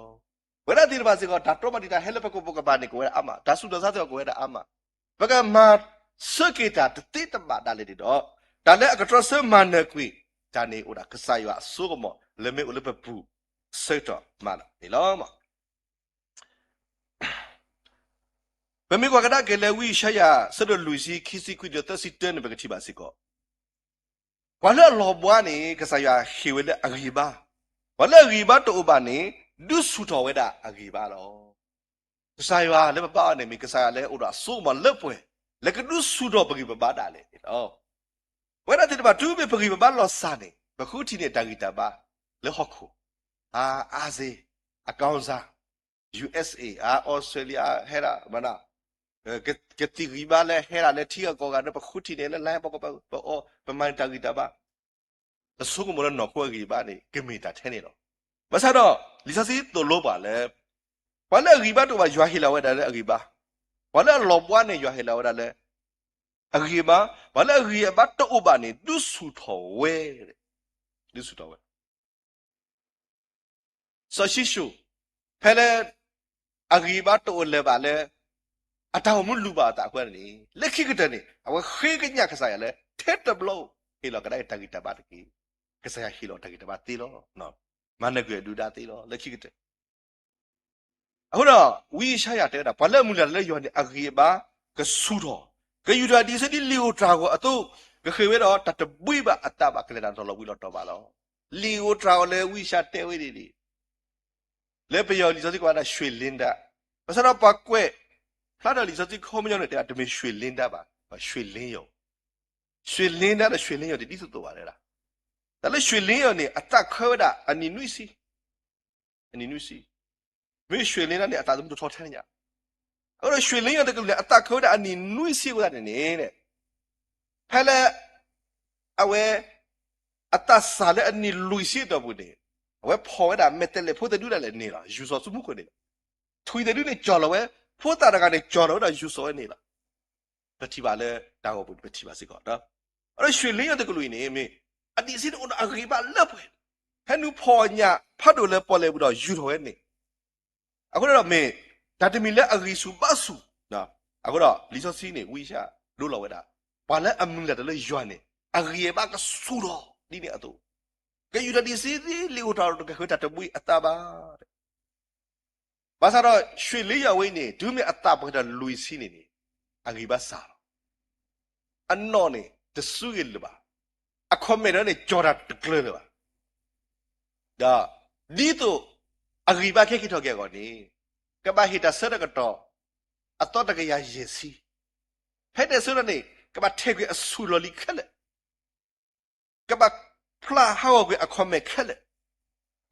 ပဝဲဒၣ်သ့ၣ်တဖၣ်စ့ၢ်ကီး တၢ်တြီမၤတံာ်တာ်ဟဲလၢပကပိာ်ကပၤန့ၣ် ကဝဲဒၣ်အါမး, တၢ်ဆူးတၢ်ဆါသ့ၣ်တဖၣ်ကဝဲဒၣ်အါမး, ပကမၤဆၢက့ၤတၢ်တသ့တဘၣ်ဒၣ်လဲာ်န့ၣ်ဒီး တၢ်လၢအကတြီဆၢမၤနၢၤကွံာ်တၢ်န့ၣ် အိၣ်ဒၣ်ကစၢ်ယွၤအစိကမီၤ လၢမ့ၢ်အိၣ်လၢပပူၤဆၢကတီၢ်မးလီၤန့ၣ်လီၤ. ပမ့ၢ်ကွၢ်ကဒါက့ၤလၢဝံယၡါယၤ အဆၢဒိၣ်လွံၢ်ဆံ ခံဆံခွံတုၤသၢဆံတၢန့ၣ် ပကထံၣ်ဘၣ်စ့ၢ်ကီး, ပှၤလၢအလီၤဘှါန့ၣ် ကစၢ်ယွၤဟ့ၣ်ဝဲလၢအဂံၢ်ဘါ, ပှၤလၢအဂံၢ်ဘါတအိၣ်ဘၣ်န့ၣ် ဒုးဆူၣ်ထီၣ်ဝဲဒၣ်အဂံၢ်ဘါလီၤ. ကစၢ်ယွၤလၢပဘါအီၤန့ၣ် မ့ၢ်ကစၢ်ယွၤလၢအိၣ်ဒီးအစိကမီၤလၢပှဲၤ, လၢကဒုးဆူၣ်ထီၣ်ပဂံၢ်ပဘါဒၣ်လဲာ်န့ၣ်လီၤ. ပဝဲဒၣ်သ့ၣ်တဖၣ် တုၤမ့ၢ်ပဂံၢ်ပဘါလီၤစၢ်န့ၣ် ပဃုထံၣ်န့ၢ်တၢ်ဂံၢ်တၢ်ဘါလၢဟီၣ်ခိၣ်, အါစ့, အကီၢ်စၢ်, USA, အAustralia, ဟဲဒၣ်မနုၤ, ကသံၣ်ဂံၢ်ဘါလၢဟဲဒၣ်လၢထံဂၤကီၢ်ဂၤဒီး ပဃုထံၣ်န့ၢ်လၢ line ပကပၤ ပအီၣ် ပမၤန့ၢ်တၢ်ဂံၢ်တၢ်ဘါ, ပဆိကမိၣ်လၢနီၢ်ခိအဂံၢ်ဘါန့ၣ် ကမ့ၢ်တၢ်ထဲန့ၣ်လီၤ. ဘၣ်ဆၣ်ဒီး လံာ်စီဆှံသိၣ်လိပှၤလၢ ပှၤလၢအဂံၢ်ဘါတအိၣ်ဘၣ် ယွၤဟ့ၣ်လီၤဝဲဒၣ်လၢအဂံၢ်ဘါ, ပှၤလၢအလီၤဘှါန့ၣ် ယွၤဟ့ၣ်လီၤဝဲဒၣ်လၢအဂံၢ်အဘါ, ပှၤလၢအဂံၢ်အဘါတအိၣ်ဘၣ်န့ၣ် ဒုးဆူၣ်ထီၣ်ဝဲ, ဒုးဆူၣ်ထီၣ်ဝဲ စီၤၡံၣ်ၡိၣ်, ဖဲလၢအဂံၢ်အဘါတအိၣ်လၢၤဘၣ်လၢ အတၢ်အိၣ်မူလူၤဘၣ်အသးအဃိန့ၣ် လၢခံကတၢၢ်န့ၣ် အဝဲဃ့ကညးကစၢ်ယွၤလၢ ထဲတဘျီ ဟ့ၣ်လီၤကဒါက့ၤတၢ်ဂံၢ်တၢ်ဘါတက့ၢ်. ကစၢ်ယွၤဟ့ၣ်လီၤတၢ်ဂံၢ်တၢ်ဘါသ့လီၤ. မၤနၢၤကွံာ်အဒုၣ်ဒါသ့လီၤ လၢခံကတၢၢ် အဃိဒီး ဝံယၡါယၤတဲဝဲဒၣ် ပှၤလၢအမုၢ်လၢ်လၢယွၤန့ၣ် အဂံၢ်အဘါကဆူၣ်ထီၣ်, ကယူၤထီၣ်ဒံးဆၢဒ်လံာ်ဧိၤတြၤၤဧိၤအသိး, ကဃ့ၢ်ဝဲဒီးတၢ်တဘှံးဘၣ်အသးဘၣ် ကလဲၤတၢ်နီၤလီၤဝံၤလီၤတီၤဘၣ်လီၤ. လံာ်ဧိၤတြၤၤဧိၤလၢဝံယၡါယၤတဲဝဲန့ၣ် လၢပယီၤလံာ်စီဆှံကိးဝဲဒၣ် ရွှေလင်းတန်း, ဘၣ်ဆၣ်ဒီးပှၤကွဲးဖျါထီၣ်လံာ်စီဆှံခီပညီန့ၣ် တဲဒၣ်တမ့ၢ် ရွှေလင်းတန်း ဘၣ်, ရွှေလင်းရောင်, ရွှေလင်းတန်းဒီး ရွှေလင်းရောင် တဒ်သိးသိးဘၣ်တဲဒၣ်. တၢ်လၢရွှေလင်းရောင်န့ၣ် အသးခၢဝဲဒၣ်အနံၣ်နွံဆံ, အနံၣ်နွံဆံ, မ့ၢ်ရွှေလင်းရောင်န့ၣ် အသးသမူတထီထဲန့ၣ်ညါ, အဃိဒီး ရွှေလင်းရောင် တကလုာ်န့ၣ် အသးခၢဝဲဒၣ်အနံၣ်နွံဆံအဃိသတးန့ၣ်န့ၣ် ဖဲလၢ အဝဲ အသးစၢ်လၢအနံၣ်လွံၢ်ဆံအတီၢ်ပူၤန့ၣ် အဝဲဖီၣ်ဝဲဒၣ်မဲာ်တဲးလဲးဖိသၣ်ဒုဒၣ်လဲာ်န့ၣ်လီၤ. ယူၤစီၤစုမူခိၣ်န့ၣ်လီၤ. ထွံၣ်သၣ်ဒုန့ၣ်ကၠီၣ်လီၤဝဲ, ဖိသၣ်တဂၤန့ၣ်ကၠီၣ်လီၤဝဲဒီးယူၤစီၤဝဲန့ၣ်လီၤ. ပထံၣ်ဘၣ်လၢတၢ်ဂီၤပူၤန့ၣ် ပထံၣ်ဘၣ်စ့ၢ်ကီး. အဃိဒီး ရွှေလင်းရောင် တကလုာ်အံၤန့ၣ် မ့ၢ် အဒံးဆံန့ၣ်အိၣ်ဒီးအဂံၢ်ဘါလၢပှဲၤ, ဟဲနုာ်ဖီၣ်ညၣ်ဖးဒိၣ်လၢပီၣ်လဲၣ်ပူၤဒီးယူၤထီၣ်ဝဲန့ၣ် အဃိဒီးမ့ၢ် တၢ်တမံၤလၢအဂံၢ်ဆူၣ်ဘါဆူၣ်, အဃိဒီး လံာ်စီဆှံန့ၣ် ဝံယၡါယၤဒိလီၤဝဲဒၣ် ပှၤလၢအမုၢ်လၢ်တၢ်လၢယွၤန့ၣ် အဂံၢ်အဘါကဆူၣ်ထီၣ်ဒ်န့ၣ်အသိး, ကယူၤတၢ်ဒံးဆံသ့လံာ်အိၣ်ထီၣ်တကဃၢၤတၢ်တဘှံးအသးဘၣ်. ဘၣ်ဆၣ်ဒီး ရွှေလင်းရောင် ဝဲအံၤန့ၣ် တုၤမ့ၢ်အသးပှဲၤထီၣ်လွံၢ်ဆံန့ၣ်န့ၣ် အဂံၢ်ဘါစၢ်လီၤ. အနီၣ်န့ၣ် တစုဂ့ၤလၢၤဘၣ်. အခီၣ်မဲာ်ဒီးန့ၣ် ကၠီၣ်တၢ်တကျၢၤလၢၤဘၣ်. ဒီး ဒ်သိး အဂံၢ်ဘါကဟဲက့ၤထီၣ်က့ၤအဂီၢ်န့ၣ် ကဘၣ်ဟ့ၣ်တၢ်ဆၢတၢ်ကတီၢ် အသီတကယၤယဲၢ်ဆံ, ဖဲန့ၣ်အဆၢကတီၢ်န့ၣ် ကဘၣ်ထဲးကွံာ်အဆူၣ်လီၢ်လံၤခဲလၢာ် ကဘၣ်ဖျါဟးဂီၤကွံာ်အခီၣ်မဲာ်ခဲလၢာ်,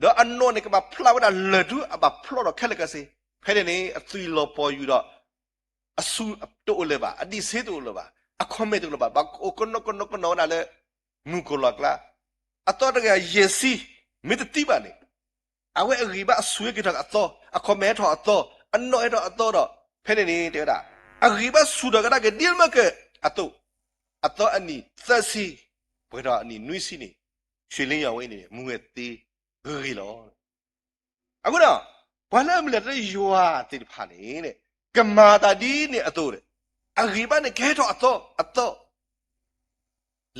ဒီးအနီၣ်န့ၣ် ကဘၣ်ဖျါဝဲဒၣ်လၢၢ်ဒုအဘၣ်ဖျီထီၣ်ခဲလၢာ်ခဲဆ့, ဖဲန့ၣ်န့ၣ် အသွံၣ်လီၤပှီၢ်ယူၤဒီး အဆူၣ်တအိၣ်လၢၤဘၣ်, အဒံးဆံတအိၣ်လၢၤဘၣ်, အခီၣ်မဲာ်တအိၣ်လၢၤဘၣ်, ဘၣ်အိၣ်ကနီၤကနီၤကနီၤဝဲဒၣ်လၢ မုၢ်ကိၢ်လီၤကျါ, အသီတကယၤယဲၢ်ဆံ မ့ၢ်တသံဘၣ်န့ၣ် အဝဲအဂံၢ်ဘါအဆူၣ်ဟဲက့ၤထီၣ်အသီ, အခီၣ်မဲာ်ဟဲထီၣ်အသီ, အနီၣ်ဟဲထီၣ်အသီဒီး ဖဲန့ၣ်န့ၣ် တဲဝဲဒၣ် အဂံၢ်ဘါဆူၣ်ထီၣ်ကဒါက့ၤဒ်မ့ၢ်ကဲအသိး, အသီအနံၣ်သၢဆံ, ပှဲၤထီၣ်အနံၣ်နွံဆံန့ၣ် ရွှေလင်းရောင် ဝဲအံၤန့ၣ် မူဝဲသ့ဂ့ၤဂ့ၤလီၤ. အဃိဒီး ပှၤလၢအမုၢ်လၢ်တၢ်လၢယွၤသ့ၣ်တဖၣ်န့ၣ် ကမၤအသးဒ်န့ၣ်အသိးန့ၣ် အဂံၢ်ဘါန့ၣ်ကဟဲထီၣ်အသီအသီ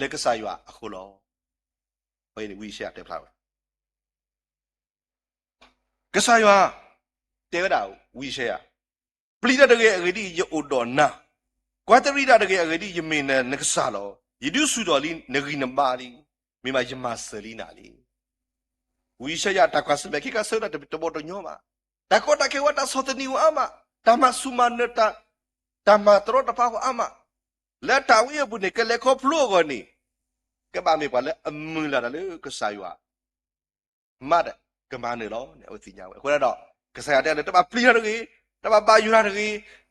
လၢကစၢ်ယွၤအဃိလီၤ. ဝံယၡါယၤတဲဖျါဝဲ ကစၢ်ယွၤ တဲဝဲဒၣ်ဝံယၡါယၤ, ပျံၤတၢ်တဂ့ၤအဂ့ၢ်ဒ်အံၤ ယအိၣ်ဒီးနၤ, ကွၢ်တရံးတၢ်တဂ့ၤအဂ့ၢ်ဒ်အံၤ ယမ့ၢ်နကစၢ်လီၤ. ယဒုးဆူၣ်ထီၣ်လံနဂံၢ်နဘါလံ, မ့ၢ်မးယမၤစၢၤလံနၤလံ. ဝံယၡါယၤတၢ်ကွၢ်ဆၢၣ်မဲာ် ခဲခါဆၢကတီၢ်တဘီတညီဘၣ်. တၢ်ကီတၢ်ခဲဝဲ တၢ်ဆီၣ်သနံးဝဲအါမး, တၢ်မၤဆူၣ်မၤနၢၤတၢ်, တၢ်မၤတရီတပါဝဲအါမး, လၢတၢ်ဝဲအံၤအပူၤန့ၣ် ကလဲၤခီဖျိအဂီၢ်န့ၣ် ကဘၣ်မ့ၢ်ပှၤလၢအမုၢ်လၢ်တၢ်လၢကစၢ်ယွၤ မးဒီး ကမၤနၢၤလီၤန့ၣ် အဝဲသ့ၣ်ညါဝဲ. အဃိဒီး ကစၢ်ယွၤတဲလၢ တဘၣ်ပျံၤတၢ်တဂ့ၤ, တဘၣ်ဘၣ်ယိၣ်တၢ်တဂ့ၤ,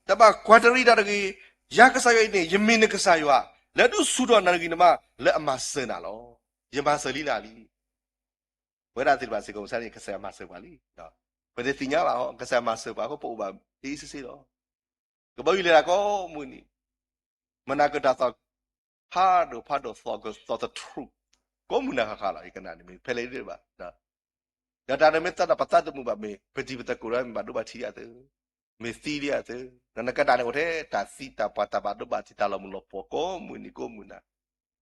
တဘၣ်ကွၢ်တရံးတၢ်တဂ့ၤ, ယၤကစၢ်ယွၤအံၤန့ၣ် ယမ့ၢ်နကစၢ်ယွၤ လၢဒုးဆူၣ်ထီၣ်နၤနဂံၢ်နဘါ လၢအမၤစၢၤနၤလီၤ. ယမၤစၢၤလံနၤလံ. ပဝဲဒၣ်သ့ၣ်တဖၣ်စ့ၢ်ကီး မုၢ်ဆါန့ၣ် ကစၢ်ယွၤမၤစၢၤပှၤလံ. ပတသ့ၣ်ညါဘၣ်ဟီ ကစၢ်ယွၤမၤစၢၤပှၤအဃိ ပအိၣ်ဘၣ်အ့ၣ်စ့ၣ်စ့ၣ်လီၤ. ကဘီယူၤလဲၤတၢ်ကိးမုၢ်နံၤ, မနၤကတၢ်သီၣ်ဖးဒိၣ်ဖးဒိၣ် သီၣ်ကသီၣ်သထြူး ကိးမုၢ်နၤဃၣ်ဃၣ်လီၤ. ယကနၣ်န့ၣ်မ့ၢ်ဖဲလဲၣ်ဒ်ဘၣ်, ဒီးတၢ်န့ၣ်မ့ၢ်သးဒီးပသးသမူဘၣ် မ့ၢ်ပတံၤပသကိးဒီး မ့ၢ်ဘၣ်ဒိဘၣ်ထံးဒ်အသိး, မ့ၢ်သံဒ်အသိး, ဒီးနကနၣ်န့ၣ်အိၣ်ထဲ တၢ်သံတၢ်ပှၢ်တၢ်ဘၣ်ဒိဘၣ်ထံး တၢ်လီၤမုၢ်လီၤပှီၢ် ကိးမုၢ်နံၤကိးမုၢ်နၤ,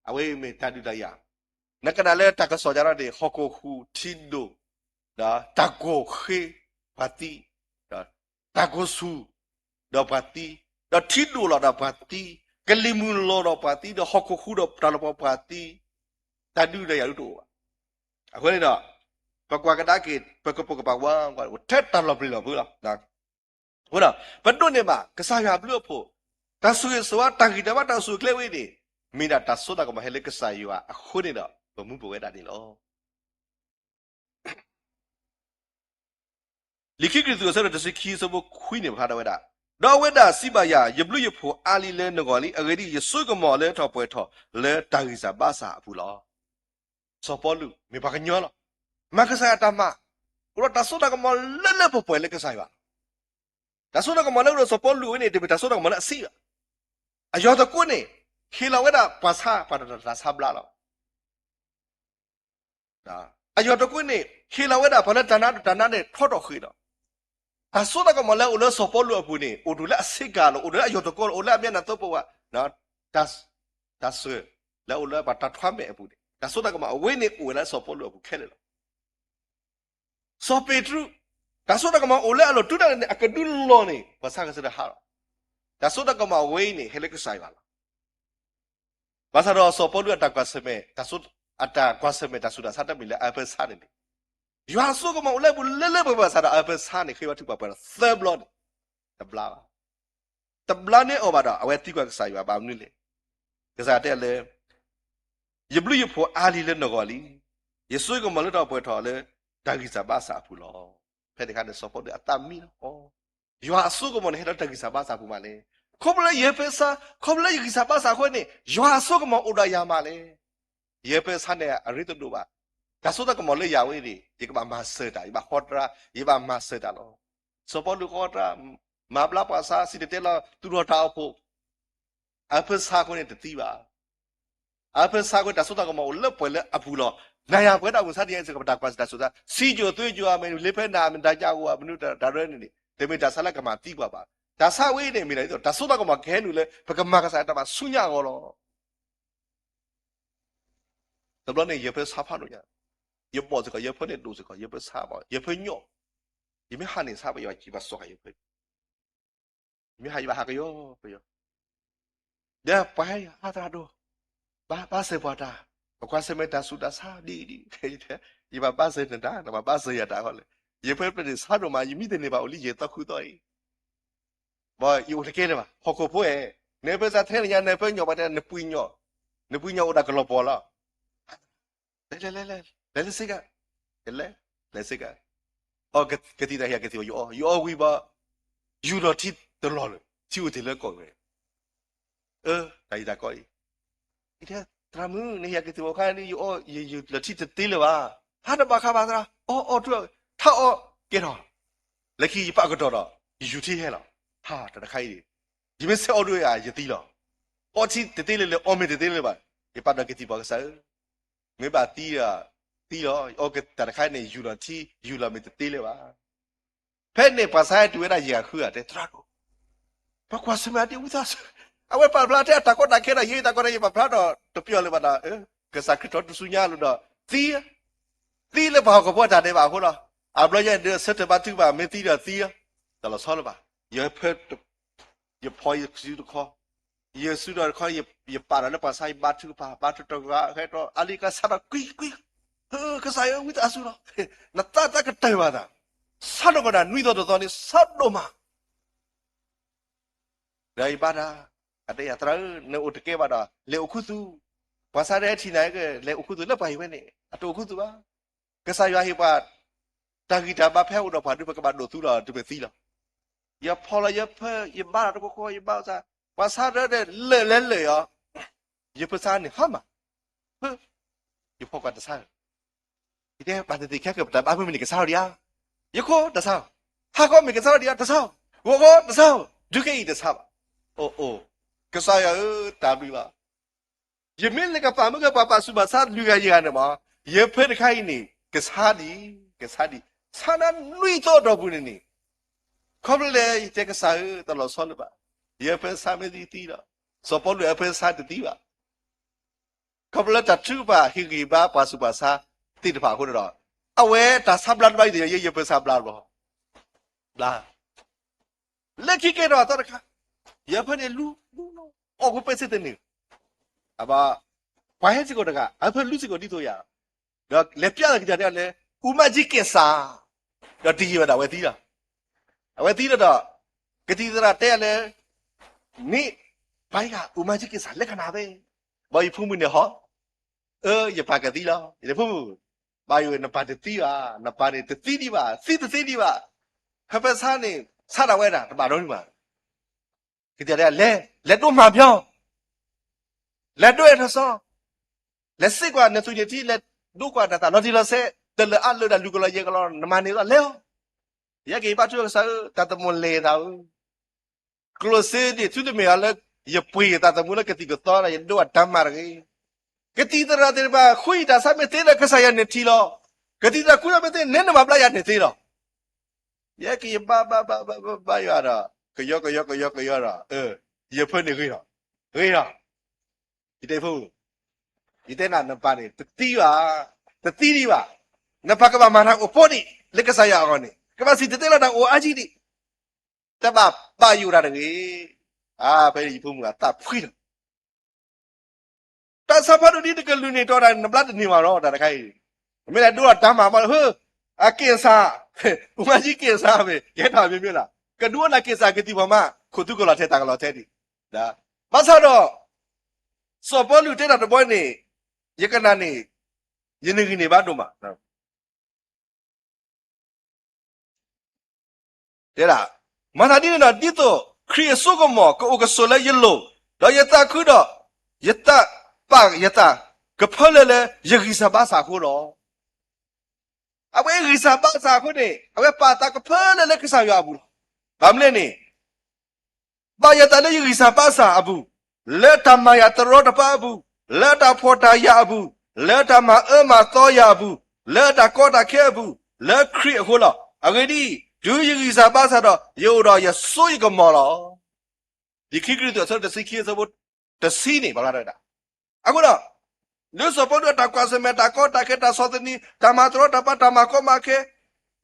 အဝဲမ့ၢ်တၢ်ဒုးတၢ်ယၤ, နကနၣ်လၢတၢ်ကစီၣ်ညါဒီးန့ၣ် ဟီၣ်ခိၣ်ဟူးထံဒိၣ်, ဒီးတၢ်ကိၢ်ဃ့ ပှၤသံ, ဒီးတၢ်ကိၢ်ဆူၣ် ဒီးပှၤသံ, ဒီးထံဒိၣ်လီၤဒီးပှၤသံ, ကလံၤမုၢ်လီၤဒီးပှၤသံ, ဒီးဟီၣ်ခိၣ်ဟူးဒီးတၢ်လီၤပှီၢ်ပှၤသံ, တၢ်ဒုးတၢ်ယၤဒုးတအိၣ်ဘၣ်. အဃိန့ၣ်ဒီး ပကွၢ်ကဒါက့ၤ ပကပိာ်ကပၤဝါ အိၣ်ထဲတၢ်လီၤပျံၤလီၤဖုးလီၤ. အဃိဒီး ပဒိးန့ၢ်ဘၣ် ကစၢ်ယွၤအဘျုးအဖှိၣ်, တၢ်ဆိၣ်ဂ့ၤဆိၣ်ဝါ တၢ်ဂံၢ်တၢ်ဘါ တၢ်အိၣ်ဆူၣ်အိၣ်ချ့ဝဲန့ၣ် မ့ၢ်ဒၣ်တၢ်စိတၢ်ကမီၤဟဲလၢကစၢ်ယွၤအဃိန့ၣ်ဒီး ပမူပဝဲဒၣ်န့ၣ်လီၤ. လံာ်ခံကရံၣ်သူး အဆၢဒိၣ်တဆံခံ အဆၢဖိခွံန့ၣ် ဖျါထီၣ်ဝဲဒၣ်, ဒီးအဝဲဒၣ်စံးဘၣ်ယၤ, ယဘျုးယဖှိၣ်အါလံလၢနဂီၢ်လံ. အဂ့ၢ်ဒ်အံၤ, ယစိကမီၤလၢထီၣ်ပှဲၤထီၣ်လၢတၢ်ဂံၢ်စၢ်ဘါစၢ်အပူၤလီၤ. စီၤပီလူး မ့ၢ်ပှၤကညီလီၤ. မၤကစၢ်ယွၤတၢ်မၤ, အိၣ်ဒီးတၢ်စိတၢ်ကမီၤလၢလၢပှဲၤပှဲၤလၢကစၢ်ယွၤလီၤ. တၢ်စိတၢ်ကမီၤလၢအိၣ်ဒီးစီၤပီလူးဝဲန့ၣ် တမ့ၢ်တၢ်စိတၢ်ကမီၤလၢအဆံးဘၣ်. အယီၢ်တကွီၢ်န့ၣ် ဟ့ၣ်လီၤဝဲဒၣ်ပှၤဆါ ပှၤတၢ်ဆါဘျါလီၤ. အယီၢ်တကွီၢ်န့ၣ် ဟ့ၣ်လီၤဝဲဒၣ်ပှၤလၢတၢ်နါဒိၣ်တၢ်နါန့ၣ် ထီထီၣ်ဃ့ၢ်ဒီး တၢ်စိတၢ်ကမီၤလၢအိၣ်လၢစီၤပီလူးအပူၤန့ၣ် အိၣ်တုၤလၢအဆ့ကၤလီၤ. အိၣ်တုၤလၢအယီၢ်တကွီၢ်လီၤ. အိၣ်လၢအမဲာ်ညါသိပဝါ, တၢ်စၢၤ လၢအိၣ်လၢပှၤတၢ်ထွါမဲာ်အပူၤန့ၣ် တၢ်စိတၢ်ကမီၤအဝဲန့ၣ် အိၣ်ဝဲလၢစီၤပီလူးအပူၤခဲလၢာ်လီၤ. စီၤပ့းတရူး တၢ်စိတၢ်ကမီၤအိၣ်လၢအလိၤ တုၤဒၣ်လဲာ်န့ၣ် အကဒုးလီၤန့ၣ် ပှၤဆါကစၢ်တဟးလီၤ. တၢ်စိတၢ်ကမီၤအဝဲအံၤန့ၣ် ဟဲလၢကစၢ်ယွၤလီၤ. ဘၣ်ဆၣ်ဒီးစီၤပီလူးအတၢ်ကွၢ်ဆၢၣ်မဲာ် တၢ်စိ အတၢ်ကွၢ်ဆၢၣ်မဲာ်တၢ်ဆူးတၢ်ဆါတမံၤလၢအအၢပၢဆါန့ၣ်န့ၣ် ယွၤအစိကမီၤအိၣ်လၢအပူၤလၢလၢပှဲၤပှဲၤဘၣ်ဆၣ်ဒီး အအၢပၢဆါန့ၣ် ဃ့ဘါထုကဖၣ်ပှဲၤဒီးသၢဘျီန့ၣ် တဘျါဘၣ်. တဘျါန့ၢ်အီၤဘၣ်ဒီး အဝဲသံကွၢ်ကစၢ်ယွၤဘၣ်မနုၤလဲၣ်. ကစၢ်ယွၤတဲလၢ ယဘျုးယဖှိၣ်အါလံလၢနဂီၢ်လံ. ယစိကမီၤလၢထီၣ်ပှဲၤထီၣ်လၢတၢ်ဂံၢ်စၢ်ဘါစၢ်အပူၤလီၤ. ဖဲန့ၣ်အခါန့ၣ် စီၤပီလူးအသးမံလီၤ. ယွၤအစိကမီၤန့ၣ် ဟဲလၢတၢ်ဂံၢ်စၢ်ဘါစၢ်အပူၤမးလဲၣ်. ခီဖျိလၢယဟၢဖၢဆါ, ခီဖျိလၢယဂံၢ်စၢ်ဘါစၢ်အဃိန့ၣ် ယွၤအစိကမီၤအိၣ်ဒီးယၤမးလဲၣ်. ယဟၢဖၢဆါန့ၣ် အရ့တဒိၣ်ဘၣ်. တၢ်စိတၢ်ကမီၤလၢယၤဝဲန့ၣ် ယကဘၣ်မၤစၢၤတၢ်, ယဘၣ်ဃီတရါ, ယဘၣ်မၤစၢၤတၢ်လီၤ. စီၤပီလူးဃီတရါ, မၤဘျါပှၤဆါ, စံၣ်တဲၤတဲလီၤ, သူၣ်ထီၣ်တၢ်အိၣ်ဖှိၣ်, အဟၢဖၢဆါအဃိန့ၣ်တသံဘၣ်. အဟၢဖၢဆါအဃိ တၢ်စိတၢ်ကမီၤအိၣ်လၢပှဲၤလၢအပူၤလီၤ. နၤယၤပှဲၤဒၣ်ပူၤဆါဒ်အံၤ စ့ၢ်ကီးပတၢ်ကွၢ်စံၣ်တၢ်စိၤဆါ, စံယိၣ်သွ့ယိၣ် အမ့ၢ်လ့ဖဲနၤ မ့ၢ်တၢ်ညၣ်ဂိၢ် မနုၤတၢ်ရၢန့ၣ်န့ၣ် တမ့ၢ်တၢ်ဆါလၢကမၤသံပှၤဘၣ်. တၢ်ဆါဝဲအံၤန့ၣ် မ့ၢ်ဒၣ်ဒ်သိး တၢ်စိတၢ်ကမီၤကဟဲနုာ်လၢ ပကမၤကစၢ်ယွၤတၢ်ဘၣ်ဆူညါအဂီၢ်လီၤ. တဘျီန့ၣ် ယဟၢဖၢဆါဖးဒိၣ်ညါ, ယဘီၣ်စ့ၢ်ကီး ယဟၢဖၢန့ၣ်ဒိၣ်စ့ၢ်ကီး ယဟၢဖၢဆါဘၣ် ယဟၢဖၢညီၣ်, ယမ့ၢ်ဟးန့ၣ်ဆါဘၣ်ယွၤကံၣ်ဘၣ်စီၤဃာ်ယဟၢဖၢ မ့ၢ်ဟးယဘၣ်ဟးကယီကယီ, ဒီးပှၤဟဲယၤအါသရၣ်ဒိၣ်, ဘၣ်ဘၣ်စၢၤပှၤတၢ်, ပကွၢ်ဆၢၣ်မဲာ်တၢ်ဆူးတၢ်ဆါဒ်အံၤဒ်အံၤ, ယဘၣ်ဘၣ်စၢၤနတၢ် နဘၣ်ဘၣ်စၢၤယၤတၢ်ဃီလဲၣ်. ယဟၢဖၢပျဲၢ်န့ၣ်ဆါဒိၣ်မး ယမံတန့ၢ်ဘၣ်အိၣ်လံယသီခူသီအံၤ, ဘၣ်ယအိၣ်တကဲလၢၤဘၣ် ဟီၣ်ခိၣ်ဖိအဲၣ်, နဟၢဖၢဆါထဲန့ၣ်ညါ နဟၢဖၢညီၣ်ပှၤတဲ နပှ့ၤညီၣ်, နပှ့ၤညီၣ်အိၣ်တၢ်ကလီၤပှီၢ်လီၤ လဲၤလဲၤလဲၤလဲၤ လဲၤလၢစ့ကၤ, လဲၤလဲၤစ့ကၤ, အီ ကသံၣ်သရၣ်ဟ့ၣ်ယၤကသံၣ်ဘီ ယအီဝံၤဘီ, ယူၤလီၤထံတလီၢ်လၢၤ ထံအိၣ်တ့ၢ်လၢကီၢ်ဝဲ, အၢ တၢ်အံၤတၢ်ကီအံၤ, ယတဲ သရၣ်မုၣ် နဟ့ၣ်ယၤကသံၣ်ဘီခါန့ၣ် ယအီ ယယူၤလီၤထံတသ့လၢၤဘၣ်, ဟါတဘၣ်ဃးဘၣ်သရၣ် အီအီထူ ထါအီ ကဲထီၣ်, လၢခံယပာ်ကတီၢ်ဒီး ယယူၤထံဟဲလီၤ, ဟါ တၢ်တခါအံၤန့ၣ်, ယမ့ၢ်ဆဲးအီဒိၣ်ယၤ ယသံလီၤ, အီထံတသ့လၢၤလၢၤ အီမ့ၤတသ့လၢၤဘၣ်, ယပာ်ဒီးကသံၣ်ဘီကစၢ်ဧၢ မ့ၢ်ဘၣ်သံဒီး သံလီၤ, အီကတၢ်တခါန့ၣ် ယူၤလီၤထံ ယူၤလီၤမ့ၤတသ့လၢၤဘၣ်. ဖဲန့ၣ်ပှၤဆါဟဲတုၤဝဲဒၣ်ယဲၢ်ဂၤဃုဂၤတဲ သရၣ်ဒိၣ်, ပကွၢ်ဆၢၣ်မဲာ်အဒ့ဝံသးစူၤ, အဝဲပာ်ဖျါထဲအတၢ်ကီတၢ်ခဲဒီး ယတၢ်ကီတၢ်ခဲ ယပာ်ဖျါဒီးတပျီလၢၤဘၣ်ဒီး ကစၢ်ခရံာ်ထီၣ်တုၤဆူညါလီၤဒီး သံ သံလၢပှၤဟီၣ်ခိၣ်ဖိအတၢ်ဒဲးဘးအဃိလီၤ. အဘျီယဲဒၣ်အဆၢထၢၣ်ဘါထုကဖၣ် မ့ၢ်သံဒီးသံ, တၢ်လီၤဆီလၢၤဘၣ်. ယဖၢ ယဖီယစုတခီ, ယစုဒီးတခီ, ယပာ်ဒီးလၢပှၤဆါ ယဘါထုကဖၣ် ဘါထုတဂၤ ဟဲဒီးအလံာ်ကစၢ်ဒီးကွံကွံ, ကစၢ်ယွၤဝံသးစူၤလီၤ. နသးတၢ်ကတၢၢ်ဘၣ်သး, ဆါဒိၣ်မးဒီးနွံသီတသီန့ၣ် ဆါဒိၣ်မး ဒီးယဘါတၢ်, အတဲယၤသရၣ်ဧၢ, နအိၣ်တကဲဘၣ်ဒီး လဲၤအိၣ်ခူသူၣ်, ပှၤဆါတဟဲထံၣ်နၤက လဲၤအိၣ်ခူသူၣ်လၢပှၤဟံၣ်ဝဲန့ၣ် အတအိၣ်ခူသူၣ်ဘၣ်. ကစၢ်ယွၤဟ့ၣ်ပှၤ တၢ်ဂံၢ်တၢ်ဘါဖဲအိၣ်ဒီးပှၤဒုး ပကဘၣ်ဒိးသူလီၤ တုၤမ့ၢ်သံလီၤ. ယဖီလီၤယဖၢ ယဘါလီၤတခီခီ ယဘါအီၤသး, ပှၤဆါတဟဲ လဲၤလဲၤလဲၤအီၤ, ယဖၢဆါန့ၣ်ဟါမၢ်, ဖၢ ယဖီကွၢ်တဆါဧၢ ယတဲဘၣ်သ့ၣ်သ့ၣ်ခဲကၢၣ် ပတၢ်ဘါဖုမ့ၢ်န့ၣ် ကဆါလီၤဒံးဧါ, ယခိၣ်တဆါ, ဟါခီမ့ၢ်ကဆါလီၤဒံးဧါ တဆါ, ဂီၤခီတဆါ, ဒုးကဲအံၤတဆါဘၣ်. အိၣ်အိၣ်, ကစၢ်ယွၤဧၢ တၢ်ဘျုးဘၣ်. ယမ့ၢ်လဲၤကပာ်မုၢ်ကပာ်ပာ်ဆူးပာ်ဆါလွံၢ်ဂၤယဲၢ်ဂၤန့ၣ်မး, ယဖၢတခါအံၤန့ၣ် ကဆါဒံး, ကဆါဒံး, ဆါနၤနွံသီအတီၢ်ပူၤန့ၣ်န့ၣ်, ခီဖျိလဲၣ် ယတဲကစၢ်ဧၢ တၢ်လီၤဆီလၢၤဘၣ်, ယဖၢဆါမ့ၢ်သံသံလီၤ, စီၤပီလူးအဖၢဆါတသံဘၣ်. ခီဖျိလၢတၢ်ထုကဖၣ်ဟ့ၣ်ဂံၢ်ဘါပှၤဆူးပှၤဆါသ့ၣ်တဖၣ်အဃိန့ၣ်ဒီး, အဝဲတၢ်ဆါဘျါတဘျါအံၤ ယဲယဖၢဆါဘျါဘျီ, ဘျါ, လၢခံကဲထီၣ်အသီတခါ, ယဖၢန့ၣ်လူ, အီၣ်ဖိပဲစ့တန့ၢ်, အဘၣ်, ပှၤဟဲစ့ၢ်ကီးတဂၤ အဖၢလူစ့ၢ်ကီးဒ်သိးယၤ, ဒီးလဲၤပျးလီၤက့ၤတၢ်တဲလဲၣ်, အူမၢကၠံက့ၣ်စၢ်, ဒီးတယံာ်ဝဲဒၣ်အဝဲသံလီၤ. အဝဲသံလီၤဒီး, ကသံၣ်သရၣ်တဲလဲၣ်, န့ၣ်, ပှၤဟံၣ်ဂၤ အူမၢကၠံက့ၣ်စၢ် လဲၤခးနၤဖဲ, ဘၣ်ယဖိမုၣ်န့ၣ်ဟီ, အၢ ယပၢ်ကသံလီၤ ယတဲဖိမုၣ်, ဘၣ်ယိၣ် နပၢ်တသံဘၣ်, နပၢ်န့ၣ်တသံဒံးဘၣ် သံတသ့ဒံးဘၣ်, ဖဲဖဲဆါန့ၣ် ဆါဒၣ်ဝဲဒၣ် တဘၣ်ဒီးန့ၣ်ဘၣ် ကသံၣ်သရၣ်တဲလဲၣ်, လဲၤဒိးမၤပျီ, လဲၤဒိးအဲၣ်ထီၣ်စီ, လဲၤစ့ၢ်ကီးနသူၣ်နထံ လဲၤဒိးကွၢ်နသးလီၤတံၢ်လီၤဆဲး, တလၢအလၢတၢ်လူၤကလီၤယဲကလီၤ နမၤန့ၢ်သးလဲၤအီၤ, ယဲက့ၤဘါထုကစၢ်ဧၢ တၢ်သမူလဲၤသးဧၢ ကျိၣ်စ့န့ၣ် သုတမ့ၢ်အီၤလၢ ယပှ့ၤယသးသမူလၢကသံၣ်ကသီဒီး ယဒိးအတၢ်မၤတဂ့ၤ. ကသံၣ်သရၣ်သ့ၣ်တဖၣ် ဃုယတၢ်ဆါမ့ၢ်သ့ဒီး ကစၢ်ယွၤန့ၣ်ထံၣ်လီၤ. ကသံၣ်သရၣ်ကူၣ်တၢ်မ့ၢ်သ့ နဲနမၤဘျါယၤန့ၣ်သ့လီၤ. ယဲက့ၤယဘါဘါဘါဘါဘါယွၤဒီး ကယီကယီကယီကယီဒီး ယဖၢန့ၣ်ဂ့ၤလီၤ, ဂ့ၤလီၤ. ယတဲဖိ, ယတဲနၤ နပၢ်န့ၣ် တသံဘၣ်, တသံဒံးဘၣ်. နပၢ်ကဘၣ်မၤတၢ်အိၣ်ဖှိၣ်ဒံး လၢကစၢ်ယွၤအဂီၢ်န့ၣ် ကဘၣ်စံၣ်တဲၤတဲလီၤတၢ်အိၣ်အါကံဒံး တဘၣ်ဘၣ်ယိၣ်တၢ်တဂ့ၤ. အါ ဖဲန့ၣ်ယဖိမုၣ်အသးဖှံလီၤ. တၢ်ဆါဖးဒိၣ်ဒ်တကလုာ်န့ၣ် တီတၢ်နဘျါတန့ၢ်ဘၣ်နီၤ တၢ်တခါအံၤ, မ့ၢ်ဒၣ်ဒိးတၢ်မၤဘၣ်လၢ ဟၢ အက့ၢ်စၢ်, ပမၤကံက့ၢ်စၢ်မ့ၢ် ယဲတၢ်မ့ၢ်မ့ၢ်လၢ ကဒုးအိၣ်နၤက့ၢ်စၢ်ကသံၣ်ပှၤမး ခိၣ်သူကလီၤထဲတၢ်ကလီၤထဲဒံး, ဘၣ်ဆၣ်ဒီး စီၤပီလူးတဲတၢ်တဘီန့ၣ် ယကနၣ်န့ၣ် ယနဂံၢ်န့ၢ်ဘၣ်ဒိၣ်မး. တဲဒၣ်, မၤသးဒ်န့ၣ်ဒီး ဒ်သိးခရံာ်အစိကမီၤကအိၣ်ကဆိးလၢယလိၤ, ဒီးယသးခုဒီး ယသးပာ်ယသးကဖၢလၢာ်လၢယဂံၢ်စၢ်ဘါစၢ်အဃိလီၤ. အဝဲဂံၢ်စၢ်ဘါစၢ်အဃိန့ၣ် အဝဲပာ်သးကဖၢလၢာ်လၢကစၢ်ယွၤအပူၤလီၤ. ဘၣ်မနုၤလဲၣ်န့ၣ် ဘၣ်ယသးလၢယဂံၢ်စၢ်ဘါစၢ်အပူၤ, လၢတၢ်မၤယၤတရီတပါအပူၤ, လၢတၢ်ဖှီၣ်တၢ်ယာ်အပူၤ, လၢတၢ်မၤအၢမၤသီယၤအပူၤ, လၢတၢ်ကီတၢ်ခဲအပူၤ, လၢခရံာ်အဃိလီၤ. အဂ့ၢ်ဒ်အံၤ, တုၤယဂံၢ်စၢ်ဘါစၢ်ဒီး ယအိၣ်ဒီးယစိယကမီၤလီၤ. လံာ်ခံကရံၣ်သူးအဆၢတဆံခံအဆၢဖိတဆံန့ၣ် ပာ်ဖျါထီၣ်ဝဲဒၣ်. အဃိဒီး လၢစီၤပီလူးအတၢ်ကွၢ်ဆၢၣ်မဲာ် တၢ်ကီတၢ်ခဲ တၢ်ဆီၣ်သနံး တၢ်မၤတရီတပါ တၢ်မၤကီမၤခဲ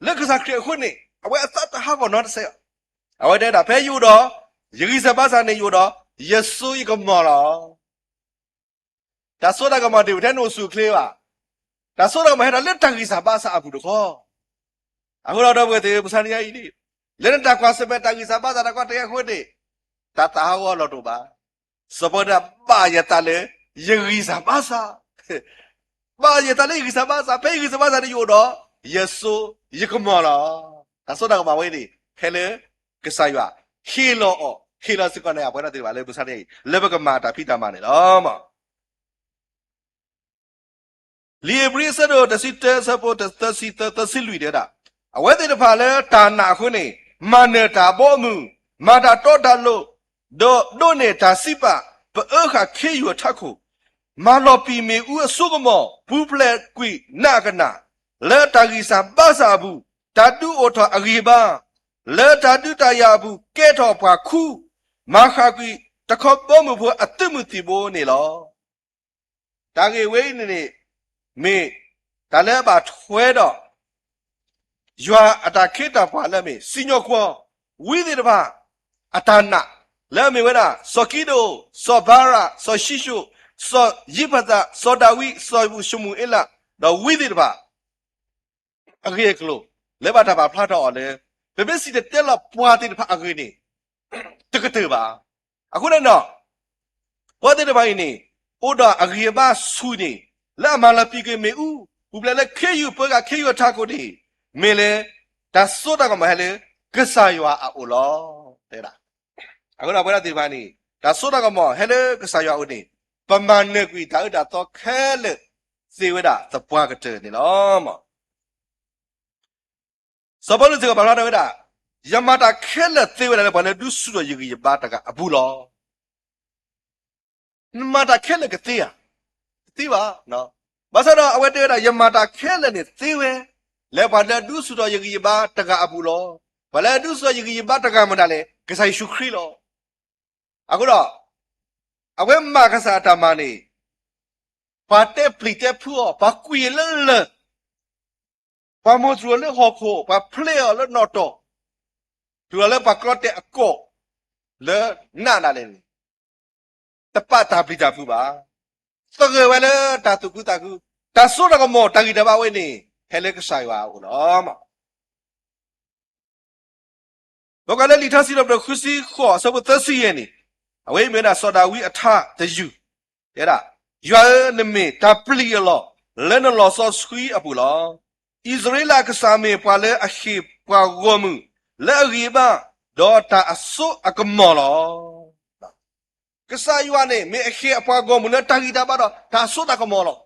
လၢကစၢ်ခရံာ်အဃိန့ၣ် အဝဲအသးတဟးဂီၤနီတစဲးဘၣ်. အဝဲတဲဒၣ် ဖဲယအိၣ်ဒီး ယဂံၢ်စၢ်ဘါစၢ်န့ၣ် ယအိၣ်ဒီး ယစိယကမီၤလီၤ. တၢ်စိတၢ်ကမီၤတအိၣ်ထဲနအိၣ်ဆူၣ်အိၣ်ချ့ဘၣ်. တၢ်စိတၢ်ကမီၤဟဲဒီးလၢတၢ်ဂံၢ်စၢ်ဘါစၢ်အပူၤတခီ. အဃိဒီး ဒီပုၢ်ဝဲၢ်သ့ၣ် ပဆါနံၤညါအံၤန့ၣ် လၢနတၢ်ကွၢ်ဆၢၣ်မဲာ် တၢ်ဂံၢ်စၢ်ဘါစၢ် တၢ်ကီတၢ်ခဲအဃိန့ၣ် တၢ်သးဟးဂီၤလီၤတအိၣ်ဘၣ်. စီၤပီလူးတဲ ဘၣ်ယသးလၢ ယဂံၢ်စၢ်ဘါစၢ် ဘၣ်ယသးလၢယဂံၢ်စၢ်ဘါစၢ်, ဖဲယဂံၢ်စၢ်ဘါစၢ်န့ၣ် ယအိၣ်ဒီး ယစိယကမီၤလီၤ. တၢ်စိတၢ်ကမီၤဝဲန့ၣ် ဖဲလၢကစၢ်ယွၤဟ့ၣ်လီၤအီၤ, ဟ့ၣ်လီၤစ့ၢ်ကီးန့ၣ် အပှဲၤဒၣ်သ့ၣ်တဖၣ်လၢပဆါန့ၣ်အံၤ လၢပကမၤတၢ်ဖံးတၢ်မၤန့ၣ်လီၤ. လံာ်ဧ့ၤဘြံၤအဆၢဒိၣ်တဆံတၢ အဆၢဖိသၢဆံသၢ သၢဆံလွံၢ်တဲဝဲဒၣ်, အဝဲသ့ၣ်တဖၣ်လၢတၢ်နာ်အဃိန့ၣ် မၤနၢၤတၢ်အဘီအမုၢ်, မၤတၢ်တီတၢ်လိၤ, ဒီးဒိးန့ၢ်တၢ်စံးပာ် ပအၢဃာ်ခ့ယုၢ်အထးခိၣ်, မၤလီၤပံာ်မ့ၣ်အူအစိကမီၤ ပူၤဖျဲးကွံာ်နးအကနၣ်, လၢတၢ်ဂံၢ်စၢ်ဘါစၢ်အပူၤ တၢ်ဒုးအိၣ်ထီၣ်အဂံၢ်အဘါ, လၢတၢ်ဒုးတၢ်ယၤအပူၤ ကဲထီၣ်ပှၤခူ, မၤဃၣ်ကွံာ်တခီဘီမုၢ်ဖိအသုးမုၢ်သံၣ်ဘိန့ၣ်လီၤ. တၢ်ဂ့ၢ်ဝဲအံၤန့ၣ်န့ၣ် မ့ၢ်တၢ်လၢအဘၣ်ထွဲဒီး ယွၤအတၢ်ခ့တၢ်ပှၤလၢအမ့ၢ် စံၣ်ညီၣ်ကွီၢ် ဝံသ့ၣ်တဖၣ် အတၢ်နာ် လၢအမ့ၢ်ဝဲဒၣ် စီၤကံဒိၣ်, စီၤဘၤရး, စီၤၡံၣ်ၡိၣ်, စီၤယံးဖသး, စီၤဒၤဝံး, စီၤၡမူၤအ့လး, ဒီးဝံသ့ၣ်တဖၣ် အဂ့ၢ်အကျိၤ လၢဘၣ်တၢ်ပာ်ဖျါထီၣ်အီၤလၢ ပမ့ၢ်စံၣ်တဲၤတဲလီၤပှၤသ့ၣ်တဖၣ်အဂ့ၢ်န့ၣ် တကတၢၢ်ဘၣ်. အဃိန့ၣ်ဒီး ပှၤသ့ၣ်တဖၣ်အံၤန့ၣ် အိၣ်ဒီးအဂံၢ်အဘါဆူၣ်န့ၣ် လၢအမၤလီၤပံာ်ကွံာ်မ့ၣ်အူ ပူၤဖျဲးလၢခ့ယုၢ် ပၢဃာ်ခ့ယုၢ်အထးခိၣ်န့ၣ် မ့ၢ်လၢ တၢ်စိတၢ်ကမီၤဟဲလၢ ကစၢ်ယွၤအအိၣ်လီၤ. တဲဒၣ် အဃိဒီးပဝဲဒၣ်သ့ၣ်တဖၣ်န့ၣ် တၢ်စိတၢ်ကမီၤဟဲလၢကစၢ်ယွၤအအိၣ်န့ၣ် ပမၤနၢၤကွံာ်တၢ်အၢတၢ်သီခဲလၢာ် သ့ဝဲဒၣ်သပှၢ်ကတၢၢ်န့ၣ်လီၤ. စီၤပီလူးစ့ၢ်ကီးပာ်ဖျါထီၣ်ဝဲဒၣ်, ယမၤတၢ်ခဲလၢာ်သ့ဝဲဒၣ်လၢပှၤလၢဒုးဆူၣ်ထီၣ်ယဂံၢ်ယဘါတဂၤအပူၤလီၤ. နမၤတၢ်ခဲလၢာ်ကသ့ဧါ. တသ့ဘၣ်. ဘၣ်ဆၣ်ဒီးအဝဲတဲဝဲဒၣ် ယမၤတၢ်ခဲလၢာ်န့ၣ်သ့ဝဲ လၢပှၤလၢဒုးဆူၣ်ထီၣ်ယဂံၢ်ယဘါတဂၤအပူၤလီၤ. ပှၤလၢဒုးဆူၣ်ထီၣ်ယဂံၢ်ယဘါတဂၤမတၤလဲၣ်, ကစၢ်ယ့ၣ်ၡူးခရံာ်လီၤ. အဃိဒီး အဝဲမၤကစၢ်အတၢ်မၤန့ၣ် ပှၤတဲပျံၤတဲဖုးအီၤ, ပှၤကွံာ်အီၤလၢလၢၢ်, ပှၤမိၢ်တြူၢ်အီၤလၢဟီၣ်ခိၣ်, ပှၤဖျဲးအီၤလၢနီၣ်တီၢ်, တုၤလီၤလၢပှၤကျီတဲာ်အကိာ် လၢနးဒၣ်လဲာ်န့ၣ် တပာ်တၢ်ပျံၤတၢ်ဖုးဘၣ်. သဂၢၢ်ဝဲလၢတၢ်သူၣ်ခုသးခု, တၢ်စိတၢ်ကမီၤ တၢ်ဂံၢ်တၢ်ဘါဝဲန့ၣ် ဟဲလၢကစၢ်ယွၤအအိၣ်လီၤ. ပကွၢ်လၢလံာ်ထါစံးထီၣ်ပတြၢၤ ဃုဆံဃိး အဆၢဖိသၢဆံယဲၢ်န့ၣ်, အဝဲအံၤမ့ၢ်ဝဲဒၣ်စီၤဒၤဝံးအထါတယုၢ်, တဲဒၣ်, ယွၤဧၢ, နမ့ၢ်တၢ်ပျံၤအလီၢ် လၢနလီၤစီဆှံအပူၤလီၤ. အံၣ်စရ့လးကစၢ်မ့ၢ်ပှၤလၢအဟ့ၣ်ပှၤဂီၢ်မုၢ် လၢအဂံၢ်အဘါ, ဒီးတၢ်အစိအကမီၤလီၤ. ကစၢ်ယွၤန့ၣ် မ့ၢ်အဟ့ၣ်အပှၤဂီၢ်မုၢ်လၢတၢ်ဂံၢ်တၢ်ဘါဒီးတၢ်စိတၢ်ကမီၤလီၤ.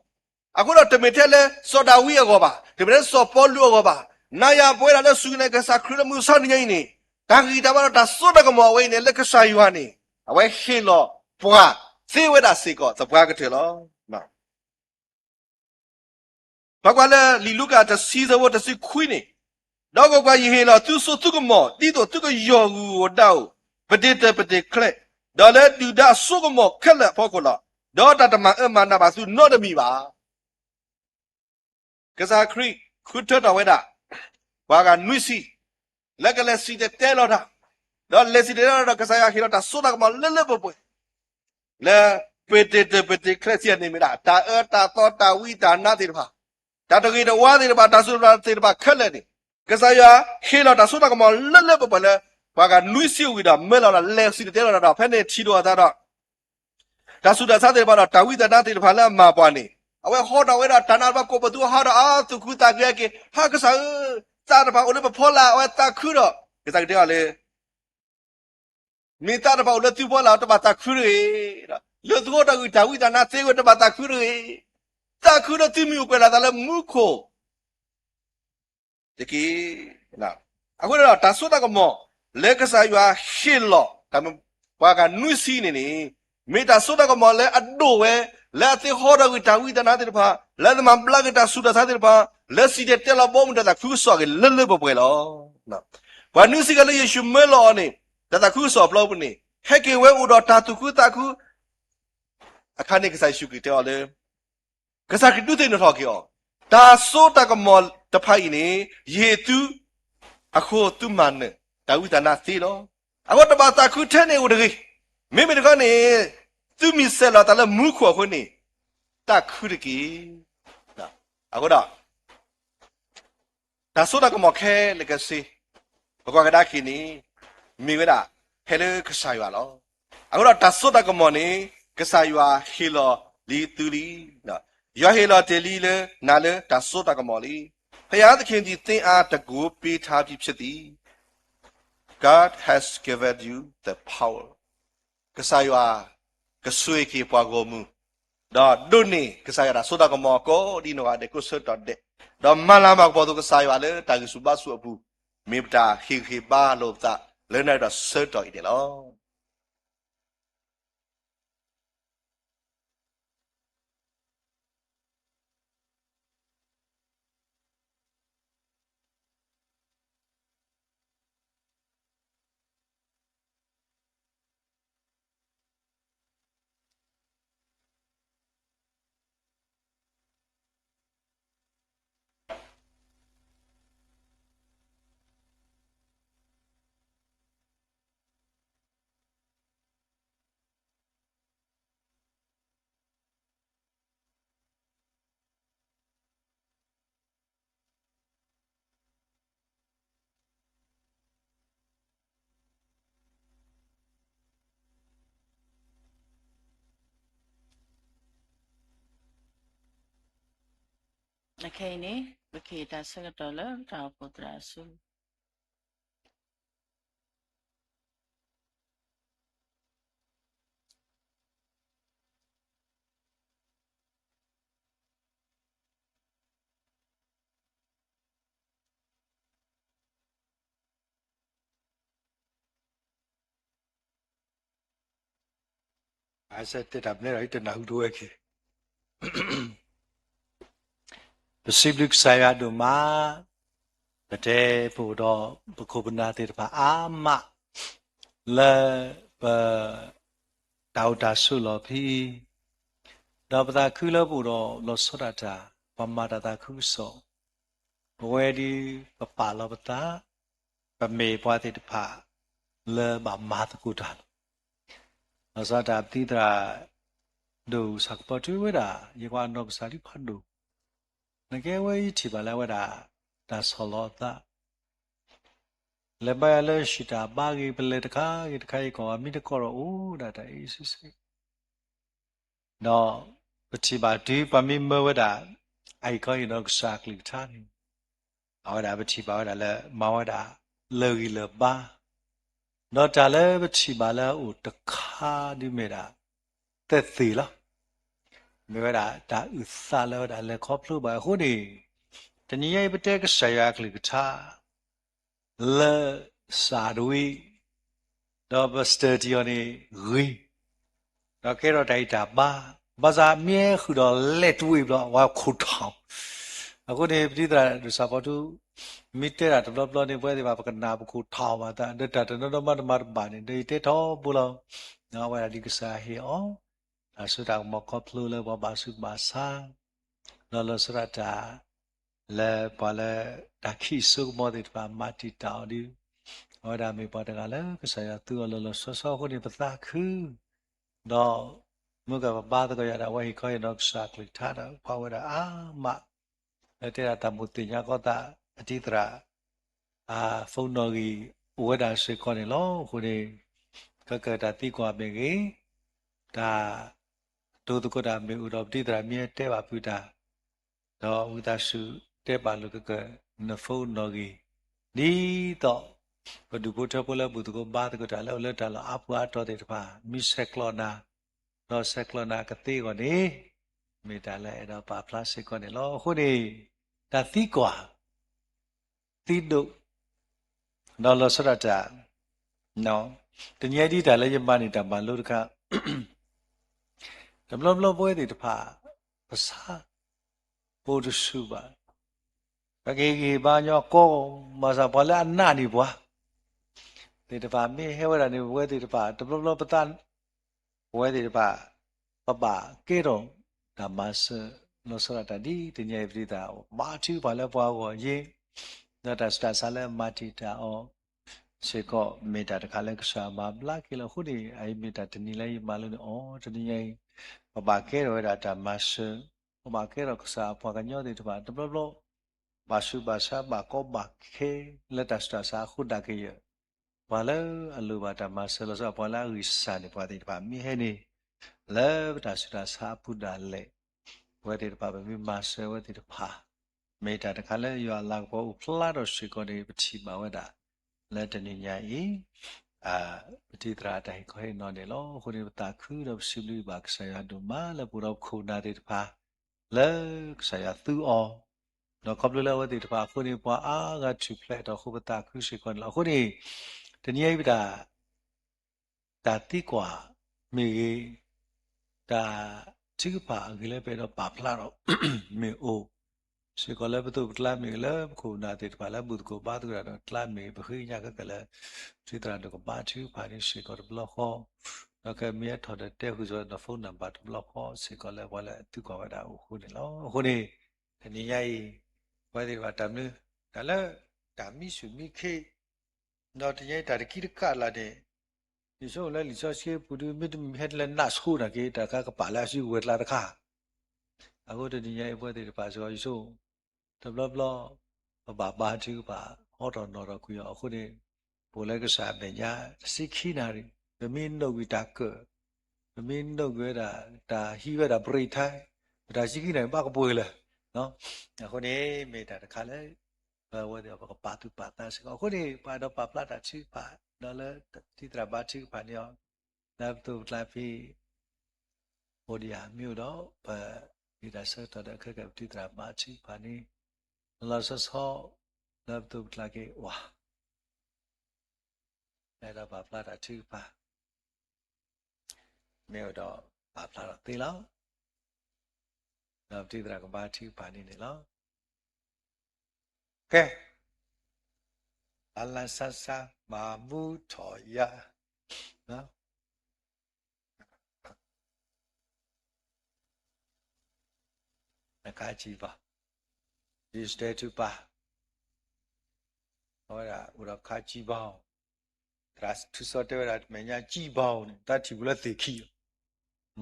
အဃိဒီးတမ့ၢ်ထဲလၢစီၤဒၤဝံးအဂီၢ်ဘၣ်, တမ့ၢ်ထဲစီၤပီလူးအဂီၢ်ဘၣ်, နၤယၤပဝဲဒၣ်လၢစူၢ်က့ၤနာ်က့ၤကစၢ်ခရံာ်လၢမုၢ်မဆါတနံၤညါအံၤန့ၣ်, တၢ်ဂံၢ်တၢ်ဘါဒီးတၢ်စိတၢ်ကမီၤအဝဲအံၤန့ၣ် လၢကစၢ်ယွၤန့ၣ် အဝဲဟ့ၣ်လီၤပှၤသ့ဝဲဒၣ်စ့ၢ်ကီးသပှၢ်ကတၢၢ်လီၤ. ပကွၢ်လၢလံာ်လူၤကၣ်တဆံ အဆၢဖိတဆံခွံန့ၣ်, ဒီးကွၢ်ကွၢ်, ယဟ့ၣ်လီၤသုစိသုကမီၤ ဒ်သိးသုကယီၢ်ဂုာ်ဧိၤဒၣ်ဧိၤ, ပတ့ၤတၢၢ်ပတ့ၤချဲး, ဒီးလၢဒုၣ်ဒါအစိကမီၤခဲလၢာ်အဖီခိၣ်လီၤ. ဒီးတၢ်တမၤအၢမၤနးဘၣ်သုနီတမံၤဘၣ်. ကစၢ်ခရံာ်ဃုထၢထီၣ်ဝဲဒၣ် ပှၤဂၤနွံဆံ လၢကလဲၤစံၣ်တဲၤတဲလီၤတၢ်, ဒီးလဲၤစံၣ်တဲၤတဲလီၤဒီး ကစၢ်ယွၤဟ့ၣ်လီၤတၢ်စိတၢ်ကမီၤလၢလၢပှဲၤပှဲၤ လၢပတ့ၤတၢၢ်ပတ့ၤချဲးစံးန့ၣ်မ့ၢ်ဒၣ် တၢ်အၢတၢ်သီတၢ်ဝံတၢ်နါသ့ၣ်တဖၣ်, တၢ်တဂ့ၤတဝါသ့ၣ်တဖၣ်, တၢ်စူၢ်တၢ်သ့ၣ်တဖၣ်ခဲလၢာ်န့ၣ်, ကစၢ်ယွၤဟ့ၣ်လီၤတၢ်စိတၢ်ကမီၤလၢလၢပှဲၤပှဲၤလၢ ပှၤဂၤနွံဆံဝံၤဒီး မၢလီၤဒီးလဲၤစံၣ်တဲၤတဲလီၤတၢ်ဒီး ဖဲန့ၣ်ထံၣ်လိာ်အသးဒီး တၢ်ဆူးတၢ်ဆါသ့ၣ်တဖၣ်ဒီး တၢ်ဝံတၢ်နါသ့ၣ်တဖၣ်လၢအမၤပှၤန့ၣ် အဝဲဟီထီၣ်ဝဲဒီးတၢ်နါတဖၣ်ကိးပသူဟးဒီးအသူၣ်ခုသးခုက့ၤ ဟါကစၢ်ဧၢ, သးတဖၣ်အိၣ်လၢပဖီလာ် အဝဲသးခုဒီး ကစၢ်ကတဲအီၤလၢ မ့ၢ်သးတဖၣ်အိၣ်လၢသုဖီလာ် တဘၣ်သးခုတဂ့ၤ, လၢသုဟီထီၣ်ဂံၢ်တၢ်ဝံတၢ်နါသ့ဝဲ တဘၣ်သးခုတဂ့ၤ, သးခုဒီးသုမ့ၢ်အိၣ်ကွဲးလီၤသးလၢမူခိၣ် တက့ၢ်. အဃိန့ၣ်ဒီး တၢ်စိတၢ်ကမီၤ လၢကစၢ်ယွၤဟ့ၣ်လီၤ တၢ်မ့ၢ်ပှၤဂၤနွံဆံန့ၣ်န့ၣ် မ့ၢ်တၢ်စိတၢ်ကမီၤလၢအဒိၣ်ဝဲ လၢအသ့ဟီထီၣ်ဂံၢ်တၢ်ဝံတၢ်နါသ့ၣ်တဖၣ်, လၢအမၤဘျါက့ၤတၢ်ဆူးတၢ်ဆါသ့ၣ်တဖၣ်, လၢစံၣ်တဲၤတဲလီၤဘီမုၢ်ဒီးတၢ်သးခုကစီၣ်က့ၤလၢလၢပှဲၤပှဲၤလီၤ. ပှၤနွံဆံဂၤလၢယ့ၣ်ၡူးမၢလီၤအီၤန့ၣ် တၢ်သးခုကစီၣ်အဖျိပူၤန့ၣ် ဟဲက့ၤဝဲအိၣ်ဒီးတၢ်သူၣ်ခုသးခု အခါန့ၣ် ကစၢ်ယ့ၣ်ၡူးခရံာ်တဲအီၤလၢ ကစၢ်ခရံာ်ဒုးသ့ၣ်နီၣ်ထီၣ်က့ၤအီၤ, တၢ်စိတၢ်ကမီၤတဖၣ်အံၤန့ၣ် ယဟ့ၣ်သုအဃိ သုမၤနၢၤတၢ်ဝံတၢ်နါသ့လီၤ. အဃိတဘၣ်သးခုထဲန့ၣ်အိၣ်တဂ့ၤ. မ့မ့ၢ်တခီန့ၣ် သုမ့ၢ်ဆဲးလီၤသးလၢမူခိၣ်အဃိန့ၣ် သးခုတက့ၢ်. အဃိဒီး တၢ်စိတၢ်ကမီၤခဲလၢာ်ခဲဆ့ ပကွၢ်ကဒါက့ၤန့ၣ် မ့ၢ်ဝဲဒၣ် ဖဲလၢကစၢ်ယွၤလီၤ. အဃိဒီးတၢ်စိတၢ်ကမီၤန့ၣ် ကစၢ်ယွၤဟ့ၣ်လီၤလံသုလံ. ယွၤဟ့ၣ်လီၤတ့ၢ်လံလၢနၤလၢတၢ်စိတၢ်ကမီၤလံ. ဘုရားသခင်သည်သင့်အားတန်ခိုးပေးထားပြီးဖြစ်သည်. God has given you the power. ကစၢ်ယွၤ ကဆိၣ်ဂ့ၤက့ၤပှၤဂီၢ်မုၢ်, ဒီးဒိးန့ၢ်ကစၢ်ယွၤတၢ်စိတၢ်ကမီၤကိးဒ်နီၢ်ဂၤဒဲး ကိးဆၢကတီၢ်ဒဲး, ဒီးမၤလၤမၤကပီၤသကိးကစၢ်ယွၤလၢတၢ်ဂံၢ်ဆူၣ်ဘါဆူၣ်အပူၤ, မ့ၢ်ပတၢ်ဟ့ၣ်ဂံၢ်ဟ့ၣ်ဘါလိာ်ပသးလၢနၤဒီးဆၢကတီၢ်အံၤဒဲးလီၤ. အခဲအံၤန့ၣ် ပကဟ့ၣ်တၢ်ဆၢကတီၢ်လၢတၢ်အိၣ်ဖှိၣ်သရၣ်အစု အစဲတဲတၢ်မနုၤဒီး တနၢ်ဟူတဝဲက့ၤ ပစံးဘျုးကစၢ်ယွၤဒိၣ်မး, ပတဲပအိၣ်ဒီးပခိၣ်ပနၢ်သ့ၣ်တဖၣ်အါမး လၢပ တၢ်အိၣ်တၢ်ဆိးလီၢ်ဖဲအံၤ, ဒီးပသးခုလၢပအိၣ်ဒီးလီၤဆီဒၣ်တၢ်, ပမၤတၢ်သးခုကစီၣ်, ပဝဲဒၣ်ပပာ်လီၤပသး, ပမ့ၢ်ပှၤသ့ၣ်တဖၣ်လၢဘၣ်မၤသကိးတၢ်လီၤ. လီၤဆီဒၣ်တၢ်ပသံသရၣ် ဒိၣ်စၢ်ကပီၤတုၤဝဲဒၣ် ယကွၢ်နီၢ်ကစၢ်ဒ်ဖးဒိၣ်, နကဲဝဲယထံၣ်ဘၣ်လၢအဝဲဒၣ် တၢ်ဆီၣ်လီၤအသး လဲၤဘါယွၤလၢဟံၣ်တၢ်ဘါဂ့ၤ ပလဲၤတခါဂ့ၤတခါဂ့ၤ ကီၢ်အမံၤတကီၢ်ဒီးအိၣ်ဒၣ်တၢ်အ့ၣ်ဆ့ဆ့, ဒီးပထံၣ်ဘၣ်တုၤပှၤမ့ၢ်မၢဝဲဒၣ် အအံၤခီအံၤဒီးကစၢ်အကလုၢ်ကထါန့ၣ်, အဝဲဒၣ်ပထံၣ်ဘၣ်ဝဲဒၣ်လၢမၤဝဲဒၣ်လၢဂံၢ်လၢဘါ, ဒီးတၢ်လၢပထံၣ်ဘၣ်လၢအအိၣ်တခါဒ်မ့ၢ်ဒၣ် သက်သေလီၤ. မ့ၢ်ဝဲဒၣ်တၢ်အုၣ်သးလၢဝဲဒၣ်လဲၤခီဖျိဘၣ်အဃိန့ၣ်, တနံၤညါအံၤပတဲကစၢ်ယွၤအကလုၢ်ကထါ လၢစၢ်တဝံၤ, ဒီးပ study အီၤန့ၣ်ဂ့ၤ, ဒီးကဲထီၣ်တၢ်အံၤတၢ်ဘါ, ဘၣ်ဆၣ်မ့ၢ်ဃုာ်ဒီးလဲၤတဝံၤဘျီ အဝဲခိၣ်ထီၣ်, အဃိန့ၣ် ပသံသရၣ်ဒိၣ်စၢ်ဖီထူ မ့ၢ်တဲဒၣ်တဘျီဘျီန့ၣ် ပဝဲသ့ၣ်တဖၣ် ပကနၣ်ပခိၣ်ထီၣ်ဘၣ်သး ဒီးတၢ်တနီၤနီၤမးတမၤတဘၣ်န့ၣ် ဒီးယတဲထီဘိလီၤ. အဝဲဒၣ်ဒ်ကစၢ်ဟ့ၣ်အီၤ တၢ်စိတၢ်ကမီၤခီဖျိလၢပှၤဘၣ်ဆူးဘၣ်ဆါ ဒီးလီၤဆီဒၣ်တၢ် လၢပှၤလၢတၢ်ခံးစိကမီၤသ့ၣ်တဖၣ် မၤတံာ်တာ်အီၤဒီး အဝဲဒၣ်မ့ၢ်ပှၤတဂၤလၢကစၢ်ယွၤသူအီၤလီၤလီၤဆီဆီအဃိန့ၣ် ပသးခု ဒီးမုၢ်ကပဘါသကိးယၤဒၣ်ဝဲဟ့ၣ်ခီဟ့ၣ်နီၤကစၢ်အကလုၢ်ကထါဒီး ပှၤဝဲဒၣ်အါမး လၢတဲဒၣ်တၢ်မိၣ်သ့ၣ်ညါကီသး အတံၤသရၣ် အ phone နီၣ်ဂံၢ် အိၣ်ဝဲဒၣ်စ့ၢ်ကီးန့ၣ်လီၤ. အဃိန့ၣ် ကကတၢၢ်သံကွၢ်မ့ၢ်ဂ့ၤ, တၢ် တိၤသကိးတၢ်မ့ၢ်အိၣ်ဒီး ပတံၤသရၣ်မ့ၢ်ဟဲတဲဘၣ်ဖုးတၢ် ဒီးဝံသးစူၤတဲဘၣ်လိာ်ကကၢၢ် နဖိနဂ့ၤ ဒ်သိး ပဒူၣ်ဖိထၢဖိလၢဘူၣ်သကိးဘါသကိးတၢ်လၢအိၣ်လၢတၢ်လီၢ်အါပူၤအါတီၤသ့ၣ်တဖၣ် မ့ၢ်ဆဲးကျိးနၤ ဒီးဆဲးကျိးနၤကသ့အဂီၢ်န့ၣ် မ့ၢ်တၢ်လၢအဲၣ်ဒိးပာ်ဖျါစ့ၢ်ကီးန့ၣ်လီၤ. အဃိန့ၣ် တၢ်သံကွၢ် သံဒိၣ် ဒီးလီၤဆီဒၣ်တၢ် တနံၤအံၤဒ်တၢ်လၢယမၤန့ၢ်တၢ်မၤလိတခါ တဘျီဘျီပဝဲသ့ၣ်တဖၣ် ပဆါ ပအိၣ်တဆူၣ်ဘၣ်, ပကဟ့ၣ်ဂံၢ်ဟ့ၣ်ဘါညီကိး ဘၣ်ဆၣ်ပှၤလၢအနာ်န့ၢ်ပှၤ သ့ၣ်တဖၣ်မ့ၢ်ဟဲဝဲဒၣ်န့ၣ် ပဝဲသ့ၣ်တဖၣ် တဘျီဘျီပသး ပဝဲသ့ၣ်တဖၣ် ပဘၣ်ကဲထီၣ်တၢ်မၤစၢၤ လီၤဆီဒၣ်တၢ်ဒ်တနံၤအံၤ ပတံၤသရၣ် ဘါထုကဖၣ်လၢပှၤဂီၢ်ယ့ ဒီးတၢ်ဆူးတၢ်ဆါလၢမၤတံာ်တာ်အီၤ စ့ၢ်ကီးမ့ၢ်တၢ်တခါလၢကစၢ်မၤဘျါက့ၤလီၤ. အဃိန့ၣ် အအံၤမ့ၢ်တၢ်တနံၤလၢယမၤလိန့ၢ်အီၤ တနံၤညါအံၤ ပဘၣ်ကဲထီၣ်ဝဲဒၣ်တၢ်မၤစၢၤ, ပဘၣ်ကဲထီၣ်ကစၢ်အပှၤကညီသ့ၣ်တဖၣ် တဘျီဘျီ ဘၣ်ဆူးဘၣ်ဆါဘၣ်ကီဘၣ်ခဲလၢတၢ်ဆူးတၢ်ဆါအဃိဒၣ်ကယဲၢ် ပှၤလၢအလိၣ်ဘၣ်တၢ်မၤစၢၤလီၤဆီ ပှၤလၢအဂံၢ်စၢ်န့ၢ်ပှၤသ့ၣ်တဖၣ် မ့ၢ်ဟဲန့ၣ် လၢပတၢ်ဆူးတၢ်ဆါအပူၤဒၣ်လဲာ် ပဝဲသ့ၣ်တဖၣ် ပမ့ၢ်မၤစၢၤဝဲသ့ၣ်တဖၣ် မ့ၢ်တၢ်တခါလၢယွၤအလၤကပီၤအိၣ်ဖျါထီၣ်စ့ၢ်ကီးန့ၣ် ပထံၣ်ဘၣ်ဝဲဒၣ် လၢတနံၤညါအံၤ ပတံၤသရၣ်အတၢ်ဟ့ၣ်ခီဟ့ၣ်နီၤန့ၣ်လီၤ. အဃိန့ၣ် ပသးခုဒီးပစံးဘျုးဘၣ်ကစၢ်ယွၤဒိၣ်မးလၢပအိၣ်ဒီးပခိၣ်ပနၢ်သ့ၣ်တဖၣ် လၢကစၢ်ယွၤသူအီၤ ဒီးခီဖျိလၢအဝဲသ့ၣ်တဖၣ်အဃိန့ၣ် ပှၤအါဂၤထူၣ်ဖျဲးဒီးအဃိ ပသးခုစ့ၢ်ကီးန့ၣ်လီၤ. အဃိန့ၣ် တနံၤအံၤပတၢ် တၢ်သံကွၢ်မ့ၢ်ဂ့ၤ, တၢ်ထုကဖၣ်အဂ့ၢ်လၢပအဲၣ်ဒိးပာ်ဖျါထီၣ် မ့ၢ်အိၣ် စ့ၢ်ကီးလၢပသိးပကျါမ့ၢ်ဂ့ၤ လၢပခိၣ်ပနၢ်သ့ၣ်တဖၣ်လၢဘူၣ်သကိးဘါသကိးတၢ်ဒီးကျါမ့ၢ်ဂ့ၤ ပဃ့ကညးခဲကနံၣ်လၢ ပတံၤသရၣ်ဒိၣ်ကဘါထုကဖၣ်န့ၣ်စ့ၢ်ကီးတဘျီဃီ, ဒီးခဲမ့ၢ်ဟဲထီၣ်ဒီးတဲဃုာ်စ့ၢ်ကီး န phone number တဘျီဃီစ့ၢ်ကီးလၢပှၤလၢအသံကွၢ်ဝဲဒၣ်အိၣ်အဃိန့ၣ်လီၤ. အဃိန့ၣ် တနံၤညါအံၤ ပဝဲသ့ၣ်တဖၣ်တၢ်မနုၤ တၢ်လၢတၢ်မံဆူၣ်မံခ့ ဒီးတနံၤအံၤတၢ်တကံတကးလၢ်န့ၣ် ယဆိကမိၣ်လၢလံာ်စီဆှံပူၤဒု မ့တမ့ၢ်ဟဲလၢနးဆိနာ်က့ တၢ်တခါကပာ်လၢအစုကဝဲၤကျါတခါ, အဃိတနံၤညါအံၤပဝဲသ့ၣ်တဖၣ်စ့ၢ်ကီး ယဆိကမိၣ် တဘျီဘျီ ပဘၣ်ဘါထုကဖၣ် ဟီထီၣ်နီၤထီၣ်ကွံာ်အီၤအဃိန့ၣ် ပအိၣ်လၢကစၢ်အမဲာ်ညါ တဆံခံနၣ်ရံၣ် ပမ့ၢ်နိၣ်ကွံာ်တၢ်ကၢၣ် ပမ့ၢ်နိၣ်ကွံာ်ဝဲဒၣ် တၢ်ဟံးဝဲဒၣ် break time ပတၢ်ဆံခံနၣ်ရံၣ်ဘၣ်ကပှဲၤလၢာ် အဃိန့ၣ် မ့ၢ်တၢ်တခါလၢ ပဝဲသ့ၣ်ပကပာ်သူၣ်ပာ်သးစ့ၢ်ကီး အဃိန့ၣ် ပှၤအဲၣ်ဒိးပာ်ဖျါတၢ်ထုကဖၣ် ဒီးလၢတံၤသရၣ်ဘါထုကဖၣ်န့ၢ်အီၤ လၢပသိးပကျါဖဲ အိၣ်ဒံးဧါ မ့ၢ်အိၣ်ဒီး ပ ဒုးတၢ်ဆၢကတီၢ်ဒီးခဲကနံၣ် ပတံၤသရၣ်ဘါထုကဖၣ်န့ၣ် လီၤလီၤဆီဆီ လၢပသိးပကျါက့ၤဝဲ အဲၣ်ဒိးပာ်ဖျါတၢ်ထုကဖၣ် မ့ၢ်အိၣ်ဒီးပာ်ဖျါထီၣ်သ့လီၤ. ဒီးပတံၤသရၣ်ကဘါထုကဖၣ်န့ၣ်န့ၣ်လီၤ. ကဲ လၢလၢဆါဆါ မၤမူထီၣ်ယါ နခါကံဘီ ယစတဲထူပာ် အဝဲဒၣ်အိၣ်ဒီးခါကံဘီ သရၣ်ထူစီတဲဝဲဒၣ် မဲာ်ညါကံဘီန့ၣ် တၢ်ထံၣ်ပူၤလၢသ့ၣ်ခံလီၤ.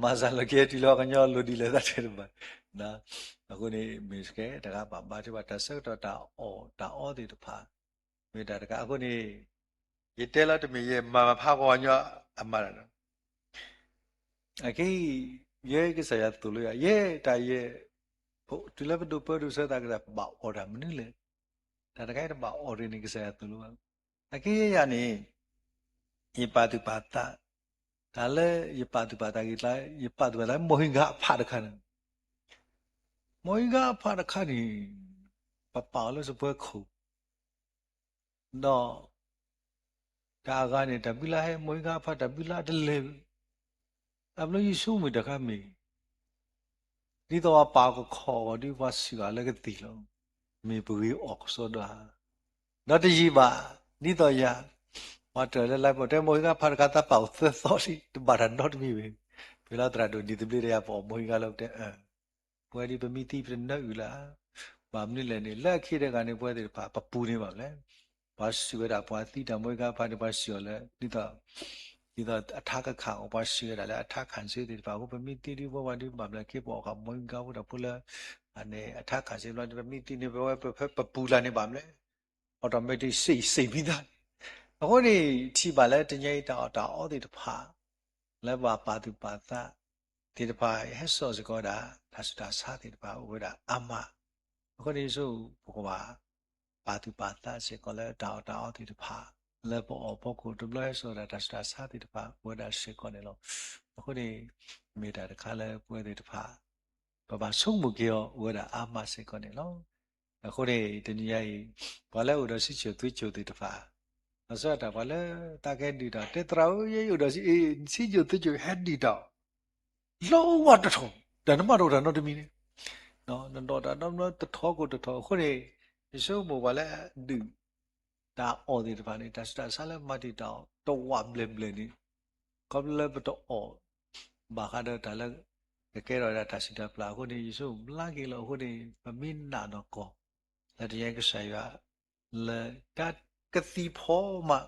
မၤစၢၤလီၤက့ၤတုၤလီၤကညီလိၤဒ်လဲၣ်တၢ်တဲတဘၣ်. အဃိန့ၣ် မ့ၢ်ကဲတဂၤဘၣ်ဘါထုကဖၣ် တၢ်ဆၢကတီၢ်တၢ်အီၣ်တၢ်အီသ့ၣ်တဖၣ် မ့ၢ်တၢ်တခါအဃိန့ၣ် ယတဲလီၤတမ့ၢ်ယဲမၤဖးဂီၤညီအမၤတၢ်ဒီး အခဲအံၤ ယဲကစၢ်ယွၤသိၣ်လိယၤ ယဲတၢ်ယဲ တုၤလၢပဒိးပၢဒိးဆှၢသးကစၢ် ပဘၣ်အီၣ်တၢ်မနုၤလဲၣ်. တၢ်တခါအံၤတဘၣ်အီၣ်တဂ့ၤန့ၣ် ကစၢ်ယွၤသိၣ်လိဘၣ်. အခဲယဲယၤန့ၣ် ယပာ်သူၣ်ပာ်သး တၢ်လၢယပာ်သူၣ်ပာ်သးဂ့ၤကျါ ယပာ်သူၣ်ပာ်သးလၢမိၢ်ဟံၣ်ဂၤအဖးတခါန့ၣ် မိၢ်ဟံၣ်ဂၤအဖးတခါန့ၣ် ပပာ်အီၤလၢစပွဲခိၣ် ဒီး တၢ်အဂၤန့ၣ် တၢ်ဘုလါဟဲ မိၢ်ဟံၣ်ဂၤအဖးတၢ်ဘုလါတလဲၤ အဘျီယဆိကမိၣ်တၢ်ခါမ့ၢ် ဒ်သိးပှၤပာ်ကခီၣ်အဂီၢ်ဒီးပှၤစံးအီၤလၢကသံၣ်လီၤ. မ့ၢ်ပဂ့ၤအီၣ်ကစီဒီဧါ ဒီးတယံာ်ဘၣ် ဒ်သိးယၤ ပှၤတၢၢ်လၢလါပီၣ်တဲ မိၢ်ဟံၣ်ဂၤဖးတခါသးပာ်အိၣ်သၢသီလံ တဘၣ်တၢ်နီတမံၤဘၣ်. ဖဲလီၤသရၣ်ဒိၣ်နံၤသဘျ့တယၤ ပအီၣ်မိၢ်ဟံၣ်ဂၤလၢပတဲ ပဝဲဒ်ပမ့ၢ်သံပတနၢအုၣ်လၢၤ ဘၣ်မနုၤလဲၣ်န့ၣ် လၢအခံတဂၤန့ၣ် ပဝဲသ့ၣ်တဖၣ် ပပူၤန့ၢ်ဘၣ်မလဲၣ်. ပှၤစံးဝဲဒၣ်ပှၤသံတၢ်မိၢ်ဟံၣ်ဂၤဖးန့ၣ် ပှၤစံးအီၤလၢ ဒ်သိး ဒ်သိးအထါကခၣ်အီၤ ပှၤစံးဝဲဒၣ်လၢအထါခၣ်စ့သ့ၣ်တဖၣ်အဃိ ပမ့ၢ်သံဒ်ပဝဲဝဲဒ်ဘၣ်မလဲၣ် က့ပအီၣ်ဃာ်မိၢ်ဟံၣ်ဂၤဖိတၢ်ဖိလၢ အန့ၣ် အထါခၣ်စ့ဘျီန့ၣ် ပမ့ၢ်သံန့ၣ် ပဝဲပပူၤလၢ်န့ၣ်ဘၣ်မလဲၣ် automatic စ့ၢ်စ့ၢ်မံသးန့ၣ် အဃိန့ၣ် ထံၣ်ဘၣ်လၢတနံၤအံၤတၢ်အီၣ်တၢ်အီသ့ၣ်တဖၣ် လၢပှၤပာ်သူၣ်ပာ်သး သ့ၣ်တဖၣ် ဟဲစိာ်စ့ၢ်ကီးဝဲဒၣ် တၢ်ဆူးတၢ်ဆါသ့ၣ်တဖၣ်အိၣ်ဝဲဒၣ်အါမး, အဃိန့ၣ် ယဆိကမိၣ်ပကဘၣ် ပာ်သူၣ်ပာ်သးစ့ၢ်ကီးလၢတၢ်အီၣ်တၢ်အီသ့ၣ်တဖၣ် လၢပအီၣ်ဖီခိၣ်တဘျီဟဲစိာ်ဝဲဒၣ်တၢ်ဆူးတၢ်ဆါသ့ၣ်တဖၣ် အိၣ်ဝဲဒၣ်စ့ၢ်ကီးန့ၣ်လီၤ. အဃိန့ၣ် မ့ၢ်တၢ်တခါလၢပဝဲသ့ၣ်တဖၣ် ပဘၣ်ဆိကမိၣ်က့ၤအီၤအိၣ်ဝဲဒၣ်အါမးစ့ၢ်ကီးန့ၣ်လီၤ. အဃိန့ၣ် တနံၤညါအံၤ ပှၤလၢအိၣ်ဒီးစံၣ်စိၤသွ့ၣ်စိၤသ့ၣ်တဖၣ် လီၤဆီဒၣ်တၢ် ပှၤလၢတၢ်ကဟဲဒုၣ်တၢ် တဲသရၣ်ဧၢ ယဲယအိၣ်ဒီးစံၣ်စိၤသွ့ၣ်စိၤ ဟဲဒုၣ်တၢ် လီဝါတထီၣ်, တၢ်နမၤတအိၣ်တၢ်နီတမံၤန့ၣ်, နဒိးတၢ်နီတမံၤတထီၣ်ကိၣ်တထီၣ်. အဃိန့ၣ် ယဆိကမိၣ်ပှၤလၢအဒုၣ်တၢ်အီၣ်သ့ၣ်တဖၣ်န့ၣ် တၢ်ဆူးတၢ်ဆါလၢမၤတံာ်တာ်အီၤ တဝးဘျဲၣ်ဘျဲၣ်န့ၣ် ခီဖျိလၢပတအီၣ် ဘၣ်ဃးဒီးတၢ်လၢ ကကဲထီၣ်ဝဲဒၣ်တၢ်စံးတၢ်ပျၢ်အဃိန့ၣ် ယဆိကမိၣ်ဘျါက့ၤလီၤ. အဃိန့ၣ် ပမ့ၢ်နာ်နီၢ်ကီၢ် လၢတနံၤညါအံၤကစၢ်ယွၤ လၢတၢ်ကသံၣ်ဖီမး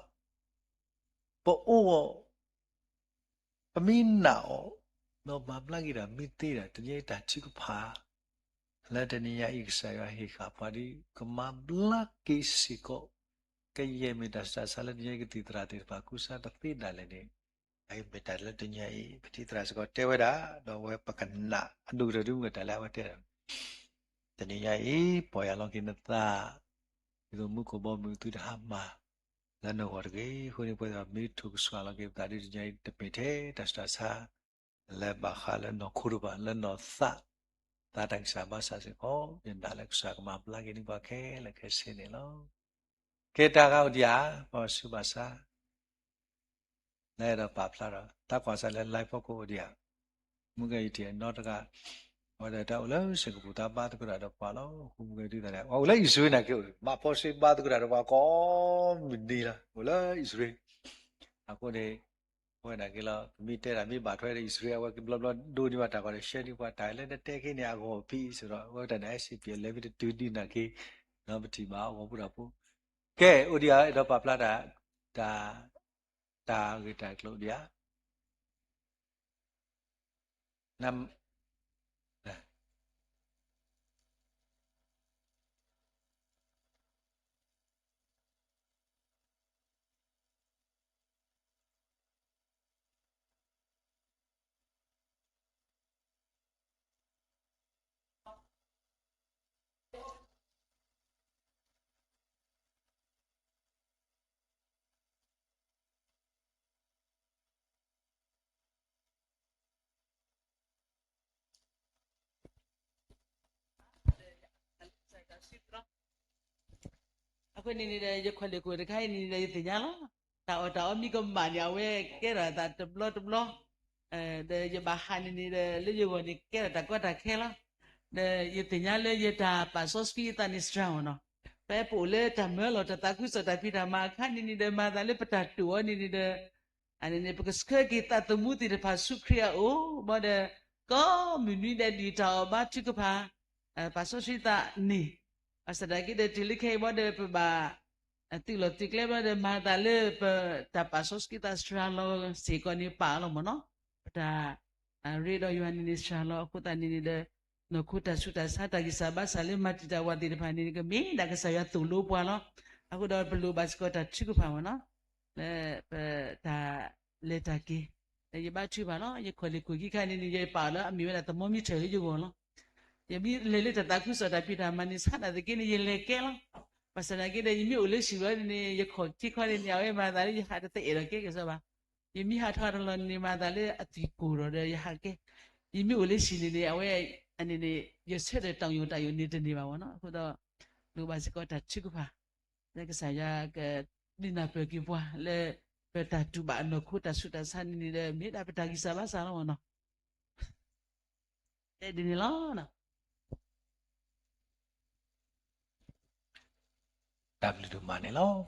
ပအိၣ်အီၤ ပမ့ၢ်နာ်အီၤ ဒီးမၤဘျါက့ၤတၢ်မ့ၢ်သ့ဒၣ် တနံၤညါအံၤတၢ်ထုကဖၣ် လၢတနံၤညါအံၤကစၢ်ယွၤဟ့ၣ်ဃာ်ပှၤဒ် ကမၤဘျါက့ၤစ့ၢ်ကီး ကယဲၢ်မ့ၢ်တၢ်ဆူးတၢ်ဆါလၢတနံၤညါအံၤကသံၣ်သရၣ်သ့ၣ်တဖၣ်ကူစါတသ့ဒၣ်လဲာ်န့ၣ် အအံၤမ့ၢ်တၢ်လၢတနံၤညါအံၤ ပထံၣ်သရၣ်စ့ၢ်ကီးတဲဝဲဒၣ် ဒီးအဝဲပကနၣ်အဒိၣ်ကတၢၢ်ဒ်မုၢ်ကတၢၢ်လၢအဝဲတဲဒၣ် တနံၤညါအံၤ ပီၢ်ယၢ်လီၤက့ၤနသး ဒ်သိးမူခိၣ်ဘီမုၢ်သုတဟါမၢ် လၢနဂီၢ်တဂ့ၤ. အဃိန့ၣ် ပဝဲသ့ၣ်မ့ၢ်ထိၣ်ကစှၤလီၤက့ၤပသးဒ်တနံၤညါအံၤ တမ့ၢ်ထဲတၢ်ဆူးတၢ်ဆါ လၢဘၣ်ဃးလၢနီၢ်ခိတဖၣ် လၢနီၢ်သး သးတၢ်ကစၢ်ဘါစၢ်စ့ၢ်ကီး ယနာ်လၢကစၢ်ကမၤဘျါက့ၤန့ၢ်ပှၤခဲလၢာ်ခဲဆ့န့ၣ်လီၤ. ကဲတၢ်ဂၤအိၣ်ဒံးဧါ, ပှၤဆူးဘၣ်ဆါ လၢအဲၣ်ဒိးပာ်ဖျါဒီး တၢ်ကွၢ်စၢ်လၢ live ဖီခိၣ်အိၣ်ဒံးဧါ. မုၢ်ဂဲၤယထံၣ်နီတဂၤ အဝဲဒၣ်တၢ်အိၣ်လၢစ့ၢ်ကပူၤ တၢ်ဘါသကိးတၢ်ဒီးပှၤလီၤ. ဃိမုၢ်ဂဲၤဒုးသးလဲၣ် အအိၣ်လၢအံၣ်စရ့လးနာ်က့ အိၣ်မးဖီစ့ဘါသကိးတၢ်ဒီးပှၤကိးမုၢ်နံၤလီၤ အိၣ်လၢအံၣ်စရ့လး. အဃိန့ၣ် အဝဲနာ်က့လီၤ ပမ့ၢ်တဲဒၣ်မ့ၢ်ဘၣ်ထွဲဒီးအံၣ်စရ့လး အဝဲကဘျီဘျီဒိးန့ၢ်ဘၣ်တၢ်ကီတၢ်ခဲ ရှဲဒ်ပှၤတၢ်လၢနတဲက့ၤန့ၣ် အဂီၢ်ဖံးအံၤစ့ၢ်ဒီး အဝဲတၢ်န့ၣ် အဲၣ်စ့ၣ်ပံၤ အလဲၤမ့ၢ်တတုၤဒ်နာ်က့ ဒီးပထံၣ်ဘၣ်အဂီၢ်ပူၤတၢ်ဖိ ကဲ အိၣ်ဒံးဧါ အဲၣ်ဒိးပာ်ဖျါတၢ် တၢ် တၢ်ဂ့ၢ်တၢ်ကျိၤဒံးဧါ န အဃိန့ၣ်န့ၣ်ဒီး ယခီၣ်လ့ၣ်ခိၣ်တခါအံၤန့ၣ်ဒီး ယသ့ၣ်ညါလီၤ. တၢ်အီၣ်တၢ်အီမံကမၣ်န့ၣ် အဝဲကဲထီၣ်အသးတဘျီတဘျီ, ဒီးယဘၣ်ဟးန့ၣ်န့ၣ်ဒီး လၢယဂီၢ်န့ၣ် ကဲထီၣ်တၢ်ကီတၢ်ခဲလီၤ. ဒီးယသ့ၣ်ညါလၢယတၢ်ပာ်စီဆှံအသးန့ၣ် စှၤမ့ၢ်နီၤ, ဖဲပအိၣ်လၢတၢ်မၢလီၤတၢ်သးခုကစီၣ်တၢ်ဖံးတၢ်မၤအခါန့ၣ်န့ၣ်ဒီး မၤသးလၢပတၢ်တိာ်အီၤန့ၣ်န့ၣ်ဒီး အန့ၣ်န့ၣ် ပကဆှၢက့ၤသးသမူသ့ၣ်တဖၣ်ဆူခရံာ်အအိၣ်, ဘၣ်ဒီး ကိးမုၢ်နွံဒဲးဒံးတၢ်အီၣ်ဘါထုကဖၣ် ပာ်စီဆှံသးန့ၣ်, ဘၣ်ဆၣ်သနာ်က့ဒီး တုၤလၢခဲအံၤဘၣ်ဒီး ပဘၣ် သုးလီၢ်သုးကျဲဘၣ်ဒီး မၤသးလၢပတၢ်ပာ်စီဆှံသးစှၤလီၤစ့ၢ်ကီးန့ၣ် ပာ်အီၤလီၤမ့ၢ်နီၤ, ပတၢ်ရ့ဒီးယွၤန့ၣ်န့ၣ် စှၤလီၤအဃိသတးန့ၣ်န့ၣ်ဒီး နီၢ်ခိတၢ်ဆူးတၢ်ဆါတၢ်ဂံၢ်စၢ်ဘါစၢ်လၢမၤတံာ်တာ်ဝဲသ့ၣ်တဖၣ်န့ၣ် ကမ့ၢ်ဒၣ်ကစၢ်ယွၤသိၣ်လိပှၤလီၤ. အဃိဒီးပလိၣ်ဘၣ်စ့ၢ်ကီးတၢ်ထုကဖၣ်မ့ၢ်နီၤ, လၢပတၢ်လဲၤတၢ်က့ၤ, ဒီးယဘါထုကဖၣ်လီၤ. ယခီၣ်လ့ၣ်ခိၣ်ခံခါန့ၣ်န့ၣ် ယပာ်အီၤလၢအမ့ၢ်ဝဲဒၣ်သမီမံထၢၣ်လၢယဂီၢ်လီၤ. ယမ့ၢ်လဲၤလၢတၢ်သးခုကစီၣ်တၢ်ဖံးတၢ်မၤန့ၣ် ဆါနာ်သက့န့ၣ် ယလဲၤကဲလီၤ. ဘၣ်ဆၣ်သနာ်က့ဒီး ယမ့ၢ်အိၣ်လၢဟံၣ်လီၤန့ၣ်န့ၣ် ယခီၣ်ခံခီန့ၣ်န့ၣ် အဝဲမၤသးလၢယဟးတသ့အဲၣ်ဒိးကဲကစီဘၣ်. ယမ့ၢ်ဟးထီၣ်တလီၢ်န့ၣ် မၤသးလၢအသွံၣ်ကိၢ်ဒီး ဒီးယဟးကဲ, ယမ့ၢ်အိၣ်လၢဟံၣ်န့ၣ်န့ၣ် အဝဲန့ၣ်န့ၣ် ယဆၢထၢၣ်တၢ်ယိာ်တၢ်ယိာ်န့ၣ်တန့ၢ်ဘၣ်မ့ၢ်နီၤ. အဃိဒီး လိၣ်ဘၣ်စ့ၢ်ကီးတၢ်ထုကဖၣ် လၢကစၢ်ယွၤကဒုးနၢ်ပၢၢ်က့ၤပှၤ လၢပတၢ်တူၢ်ဘၣ်အနီၢ်ခိတၢ်ဆူးတၢ်ဆါန့ၣ်န့ၣ်ဒီး မ့ၢ်ဒၣ်ပတၢ်ဂံၢ်စၢ်ဘါစၢ်လီၤမ့ၢ်နီၤ. တဲဒ်န့ၣ်လီၤ. တၢ်ဘျုးဒိၣ်မးန့ၣ်လီၤ.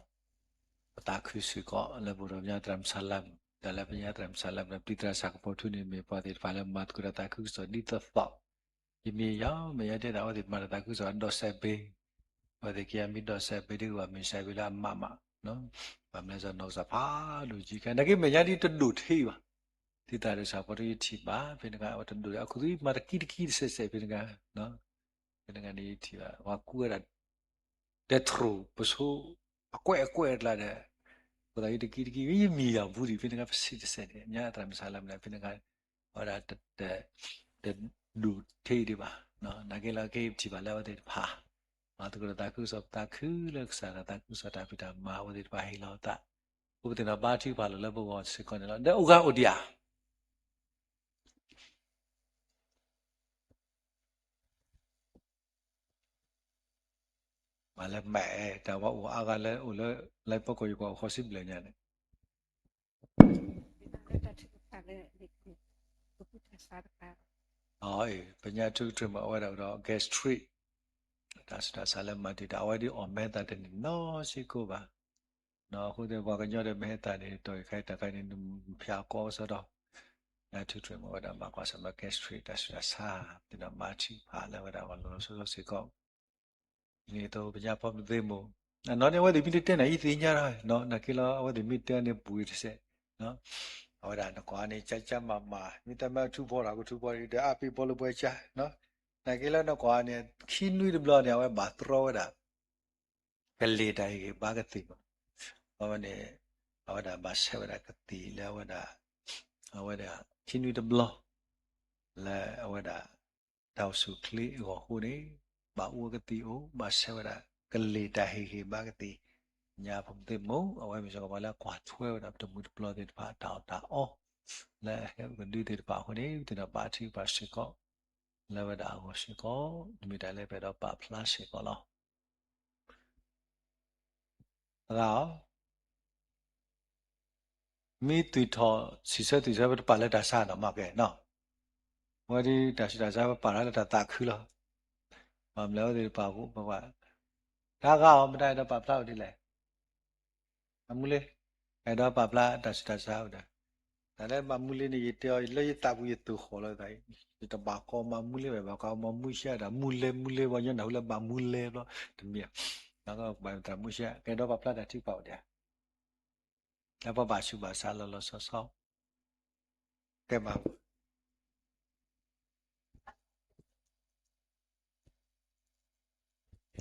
ပသးခုစ့ၢ်ကီးလၢပအိၣ်ဒီးပညါသရၣ်မုၣ်စၢ်လၢ်, တၢ်လၢပညါသရၣ်မုၣ်စၢ်လၢ် ဒီးပျံၤသရၣ်စၢ်ကပီၤထူန့ၣ် မ့ၢ်ပှၤသ့ၣ်တဖၣ်လၢမၤသကိးတၢ်သးခုကစီၣ်ဒ်သိးသိး, ယမ့ၢ်ယၤ မ့ၢ်ယၤတဲဒၣ်အဝဲသ့ၣ်မၤတၢ်သးခုကစီၣ်အဒိးစဲးဘ့, အဝဲသ့ၣ်က့ၤယၤမ့ၢ်ဒိးစဲးဘ့ဒ်ကဘၣ်မ့ၢ်စဲးဘ့လၢအမးမး, ဘၣ်မနုၤလဲၣ်န့ၣ် နီၢ်ကစၢ်ဖးဒိၣ်ကံခဲ နာ်က့မဲာ်ညါဒ်တဒိၣ်ထဲဘၣ်, ဒ်သရၣ်စၢ်ကပီၤထူယထံၣ်ဘၣ် ဖဲန့ၣ်အခါ အဝဲတဒိၣ် အခိၣ်သံမၤတကံတကံတစဲးစဲးဖဲန့ၣ်အခါ ဖဲန့ၣ်အခါန့ၣ်ယထံၣ်ဘၣ် ပှၤကူဝဲဒၣ် တဲထရူၢ်ပဆိ အကွဲးအကွဲးအကျါဒီး အဃိသတးယတကံတကံ ယမ့ၢ်ယၤဘူးဒံး ဖဲန့ၣ်အခါ ပစံးတစဲးန့ၣ် ညါသရၣ်မုၣ်စၢ်လၢ်မနုၤ ဖဲန့ၣ်အခါ အဝဲဒၣ် တဒိၣ်ထီၣ်ဒံးဘၣ်. နာ်က့လၢခဲအံၤပထံၣ်ဘၣ်လၢအဝဲသ့ၣ်တဖၣ် မၤသကိးဒီးသးခုကစီၣ်ပသးခုကစီၣ်တၢ်ဖံးတၢ်မၤအဝဲသ့ၣ်တဖၣ်ဟ့ၣ်လီၤအသး, အဃိပသ့ၣ်နီၣ်ဘါထုကဖၣ်လီၤလၢပဂီၢ်စ့ၢ်ကီးန့ၣ်လီၤ. ဒီးအိၣ်ဂၤအိၣ်ဒံးဧါ မၤလၢမၤအဲၣ်တၢ်ဝဲအိၣ်အါဂၤလၢအိၣ်လၢ လၢပကိးယကွၢ်အိၣ်ဃီစံဘျဲၣ်ညါန့ၣ်, ပညါထုကထြၢမၤဝဲဒၣ်ဒီး gastric တၢ်ဆူးတၢ်ဆါလၢမၤတံာ်တာ် အဝဲဒ်အီၣ်မ့ၢ်သးတန့ၢ်နီတစ့ၢ်ကီးဘၣ်. အဃိသတးပှၤကညီဒီးမ့ၢ်ဟဲသးန့ၣ် တီၢ်အံၤခါအံၤတၢ်ခါအံၤန့ၣ် နဖၠးကီကစီဒီး ပညါထုကထြၢမၤဝဲဒၣ် ဘၣ်ကွၢ်ဆၢၣ်မဲာ် gastric တၢ်ဆူးတၢ်ဆါ, သ့ၣ်နီၣ်ဘါထုကဖၣ်လၢဝဲဒၣ်အဂီၢ်လီၤလီၤဆီဆီစ့ၢ်ကီး ဒ်သိးပညါဖိပသ့ၣ်မိၢ်, အနီၢ်န့ၣ် အဝဲသ့ၣ်မ့ၢ်တတဲန့ၣ် ယသ့ၣ်ညါလီၤ, နာ်က့လီၤ အဝဲသ့ၣ်မ့ၢ်တဲန့ၣ် ပှ့ၤတစဲး, အဝဲဒၣ်နကွၢ်န့ၣ် ကၠါကၠါမၤမၤ မ့ၢ်တမၤထူဖီတၢ်ကထူဖီဒီး အါပ့ၤဘီလၢပှဲၤကၠါ, နာ်က့လၢနကွၢ်န့ၣ် ခံနွံတဘျီန့ၣ် အဝဲဘၣ်တြီဝဲဒၣ် ကလ့ၤတၢ်ဟ့ၣ်ဂ့ၤဘါကသံၣ်မး, အဝဲန့ၣ် အဝဲဒၣ်ဘၣ်ဆဲးဝဲဒၣ်ကသံၣ်လၢအဝဲဒၣ် အဝဲဒၣ်ခံနွံတဘျီ လၢအဝဲဒၣ် တၢ်အိၣ်ဆူၣ်အိၣ်ချ့အဂီၢ်အဃိန့ၣ် ဘၣ်အိၣ်ကသံၣ်အိၣ် ဘၣ်ဆဲးဝဲဒၣ်ကလ့ၤတၢ်ဟ့ၣ်ဂ့ၤဘါကသံၣ်, ပညါဖိပသ့ၣ်မိၢ် အဝဲမ့ၢ်စ့ၢ်ကီးပှၤလၢကွၢ်ထွဲဝဲဒၣ်ပတမှံၤတပျီၤသ့ၣ်တဖၣ်အတၢ်အီၣ်တၢ်အီ လၢအဟဲအိၣ်ကဒုသ့ၣ်တဖၣ်အဃိန့ၣ် ပသ့ၣ်နီၣ်ဘါထုကဖၣ်စ့ၢ်ကီး လၢဝဲဒၣ်အဂီၢ်စ့ၢ်ကီး တမ့ၢ်တၢ်လၢပအဲၣ်ဒိးပာ်ဖျါစ့ၢ်ကီးလီၤ. အဂၤဧၢ, မ့ၢ်သုးထီၣ်စံးဆၢသုးဆၢ ပတပာ်လၢတၢ်ဆါနီၤ မ့ၢ်ကဲနီၤ, အဝဲဒ်တၢ်ဆူးတၢ်ဆါ ပပာ်ထီၣ်လၢတၢ်သးခုလီၤ. ဘၣ်မနုၤအဝဲသ့ၣ်တပာ်အဃိ ပပာ်, တၢ်ဂၤဧၢ မတၤအဲၣ်ဒိးပာ်ဖျါအိၣ်ဒ်လဲၣ် အမူလ့, အဲၣ်ဒိးပာ်ဖျါတၢ်ဆူးတၢ်ဆါအိၣ်ဒီး, တၢ်လၢမၤမူလ့န့ၣ် ယတဲအီၤ လၢယသးပူၤယသုးဃီၤလီၤသး, ယတဘၣ်ကိးမၤမူလ့ဘၣ်, ဘၣ်ကိးမၤမူရှဲဒၣ် မူလဲမူလဲ ပှၤကညီနၢ်ဟူလၢဘၣ်မူလဲဘျီ, တမ့ၢ်, ဘၣ်သရၣ်မူရှဲ ကအဲၣ်ဒိးပာ်ဖျါတၢ်ထုကဖၣ်အိၣ်ဒီး, လၢပဘၣ်ဆူးဘၣ်ဆါလီၤလီၤဆီဆီ ကဲမၤ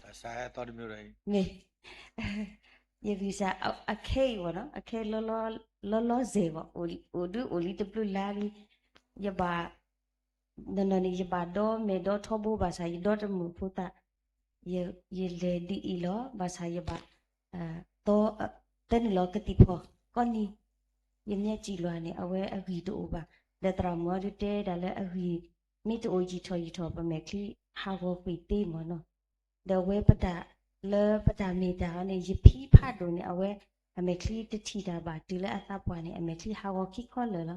တၢ်ဆါဟဲသီတမံၤဒီးအံၤ, ယဂံၢ်စၢ် အခဲအံၤဘၣ်နီၤ အခဲလီၤလီၤဆဲးဘၣ်, အိၣ်ဒုးအိၣ်လံတဘျုးလါလံ, ယဘၣ်, နီၢ်နီၢ်န့ၣ် ယဘၣ်ဒီမဲာ်ဒီထီဘိဘၣ်ဆၣ် ယဒီတမုာ်ဖိသၣ်, ယလဲၤဒ်အံၤလီၤ ဘၣ်ဆၣ်ယဘၣ် တနုာ်လီၤကသံၣ်ဖီ ကီၢ်နံၤ, ယမ့ၢ်စံၣ်လွၤန့ၣ် အဝဲအဂံၢ်တအိၣ်ဘၣ်, ဒီးသရၣ်မုၣ်အီၤဒုးတဲဒၣ်လၢအဂံၢ် မ့ၢ်တအိၣ်ယံာ်ထီၣ်ယံာ်ထီၣ် ပမဲာ်ချံဟးဂီၤကွံာ်သ့မ့ၢ်နီၤ, ဒီးအဝဲပတၢ် လၢပတၢ်မ့ၢ်တၢ်အီၤန့ၣ် ယဖံဖးဒိၣ်န့ၣ် အဝဲအမဲာ်ချံတထံၣ်တၢ်ဘၣ် တုၤလၢအသးပှၢ်န့ၣ် အမဲာ်ချံဟးဂီၤခံခီလၢာ်လီၤ.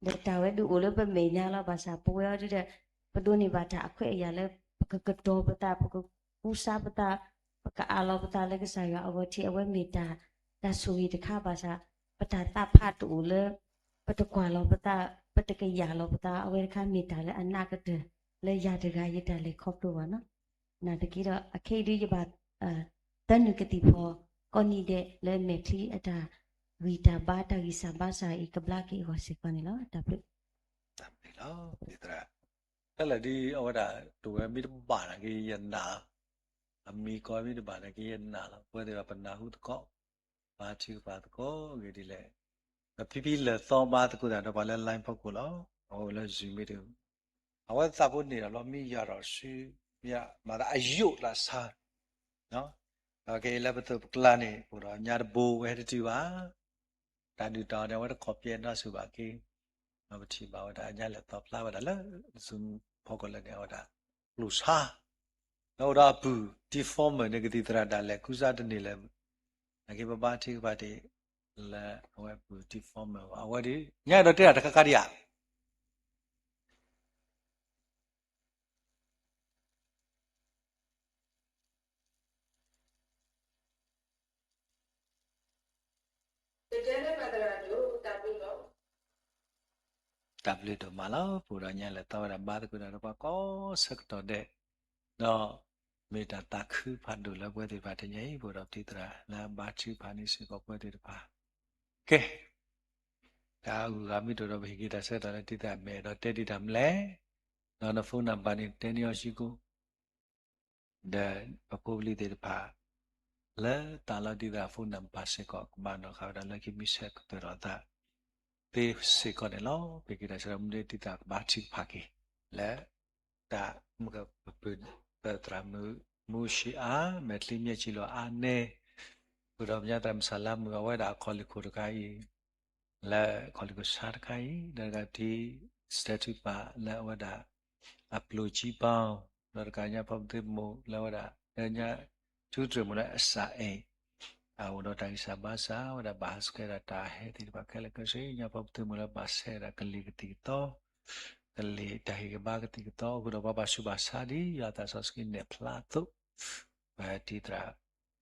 ဒီးတၢ်ဝဲဒုးအိၣ်လၢပမဲာ်ညါလီၤ ဘၣ်ဆၣ်ပဝဲအီၤဒုးဒီး ပဒိးန့ၢ်ဘၣ်တၢ်အခွဲးအယာ်လၢ ပကကတီၤပသး ပကကူစါပသး ပကအးလီၤပသးလၢကစၢ်ယွၤအဂီၢ်ထံး အဝဲမ့ၢ်တၢ် တၢ်ဆိၣ်ဂ့ၤတခါဘၣ်ဆၣ် ပတၢ်သးဖးတအိၣ်လၢ ပတကွၢ်လီၤပသး ပတကယာ်လီၤပသး အဝဲတခါမ့ၢ်တၢ်လၢအနးကတၢၢ် လၢယၤတဂၤယတၢ်လဲၤခီဖျိဘၣ်နီၤ. နာ်သက့ဒီး အခဲအံၤဒုးယဘၣ် တနုာ်ကသံၣ်ဖီ ကိးနံၤဒဲးလၢမဲာ်ချံအတၢ်ဂံၢ်တၢ်ဘါတၢ်ဂံၢ်စၢ်ဘါစၢ်အံၤ ကဘျါက့ၤအဂီၢ်စ့ၢ်ကီးန့ၣ်လီၤ. တၢ်ဘျုး တၢ်ဘျုးလီၤ သရၣ်, တၢ်လၢာ်ဒ်အဝဲဒၣ် တဝဲမ့ၢ်တဘၣ်နာ်က့ယနာ်လီၤ, အမံၤကီမ့ၢ်တဘၣ်နာ်က့ယနာ်လီၤ, ပဝဲသ့ၣ်တဖၣ်ပနၢ်ဟူသကိး ဘါထုကဖၣ်သကိးဂ့ၤဒ်လဲၣ်, ပဖံဖံလဲၤသီဘါသကိးတၢ်ဒီးပှၤလၢ line ဖီခိၣ်လီၤ, အဝဲအိၣ်လၢ Zoom မ့ၢ်တ အဝဲသးဖိန့ၣ်ဒီးလီၤ မ့ၢ်ယၤဒီးဆူ မ့ၢ်မၤသးအယိာ်လၢဆါ, ဒီးကဲလၢပသိးပကျါန့ၣ် အိၣ်ဒီးညါတဘိဝဲဟဲတတုၤဘၣ်, တၢ်ဒုၣ်တၢ်အီၣ်န့ၣ် အဝဲတခီပညီနီတစဲးဘၣ်က့ၤ, ဒီးပထံၣ်ဘၣ်ဝဲဒၣ်ညါလဲၤသီဖျါဝဲဒၣ်လၢ Zoom ဖီခိၣ်လၢန့ၣ် အဝဲဒၣ် ကျိၣ်ဆါ လၢအိၣ်ဒီးအပုၢ် Deformer န့ၣ် ကသံၣ်သရၣ်ဒၣ်လဲာ်ကူစါတန့ၢ်လၢၤ, နာ်က့ပဘါထုကဖၣ်တ့ၢ် လၢအဝဲအပုၢ် Deformer ဘၣ် အဝဲဒ် ညါဒီးတဲဒၣ်တခါခါဒံးဧါ တၢ်ဘျုးဒိၣ်မးလီၤ. ပအိၣ်ဒီးညါလဲၤသီဝဲဒၣ်ဘါသကိးတၢ်ဒီးပှၤကိးဆၢကတီၢ်ဒဲး, ဒီးမ့ၢ်တၢ်သးခုဖးဒိၣ်လၢပဝဲသ့ၣ်တဖၣ်တနံၤအံၤ ပအိၣ်ဒီးပတံၤသရၣ်လၢအဘါထုကဖၣ်န့ၣ်စ့ၢ်ကီးပဝဲသ့ၣ်တဖၣ်, ကဲ, တၢ်အဂုၤအဂၤမ့ၢ်တအိၣ်ဒီး ပဟ့ၣ်က့ၤတၢ်ဆၢကတီၢ်လၢတံၤသရၣ်မဲာ်ဒီးတဲဒံးတၢ်မနုၤလဲၣ်, ဒီးန phone number န့ၣ် တဲန့ၢ်အီၤစ့ၢ်ကီး ဒီးပဖိပလံၤသ့ၣ်တဖၣ် လၢတၢ်လီၢ်ဒ်သိး phone number စ့ၢ်ကီး ကဘၣ်နီၣ်ဃာ်ဝဲဒၣ်လၢခံမ့ၢ်ဆၢကတီၢ်ဒီးသး, သ့စ့ၢ်ကီးန့ၣ်လီၤ. ပက့ၤတၢ်ဆၢမုၢ်ဒ့ဒ်သိးကဘါထုကဖၣ်က့ၤ လၢ တၢ်မုၢ်ကပၢၤ ပသရၣ်မုၣ်မူဆံးအါ မဲာ်ချံမ့ၢ်ဆံးလီၤအါန့ၢ် ဃုာ်ဒီးပညါသရၣ်မုၣ်ဆၣ်လါမုၣ် အဝဲဒၣ်အခီၣ်လ့ၢ်ခိၣ်တခါအံၤ လၢခီၣ်လ့ၢ်ခိၣ်ဆါတခါအံၤ ဒီးတဂၤထံ စတဲထုပာ်လၢအဝဲဒၣ် အပျိၢ်ကံပီ ဒီးတကးညါဖီပသုမိၢ်လၢအဝဲဒၣ် လၢညါ ထူတြဲၤမိၢ်လၢအစၢ်အဲၣ် အအိၣ်ဒီးတၢ်ဂံၢ်စၢ်ဘါစၢ် အဝဲဒၣ်ဘၣ်ဟးဆှဲးဒၣ်တၢ်ဟဲသ့ၣ်တဖၣ်ခဲလၢာ်ခဲဆ့ ညါဖီပသုမိၢ်လၢဘၣ်ဆှဲးဒၣ်ကလံၤကသံၣ်ကသီ ကလံၤတၢ်ဟ့ၣ်ဂံၢ်ဘါကသံၣ်ကသီ ဃုာ်ဒီးပှၤဘၣ်ဆူးဘၣ်ဆါဒ်ယွၤသးစီဆှံနဲၣ်ဖျါအသိး ပတံၤသရၣ်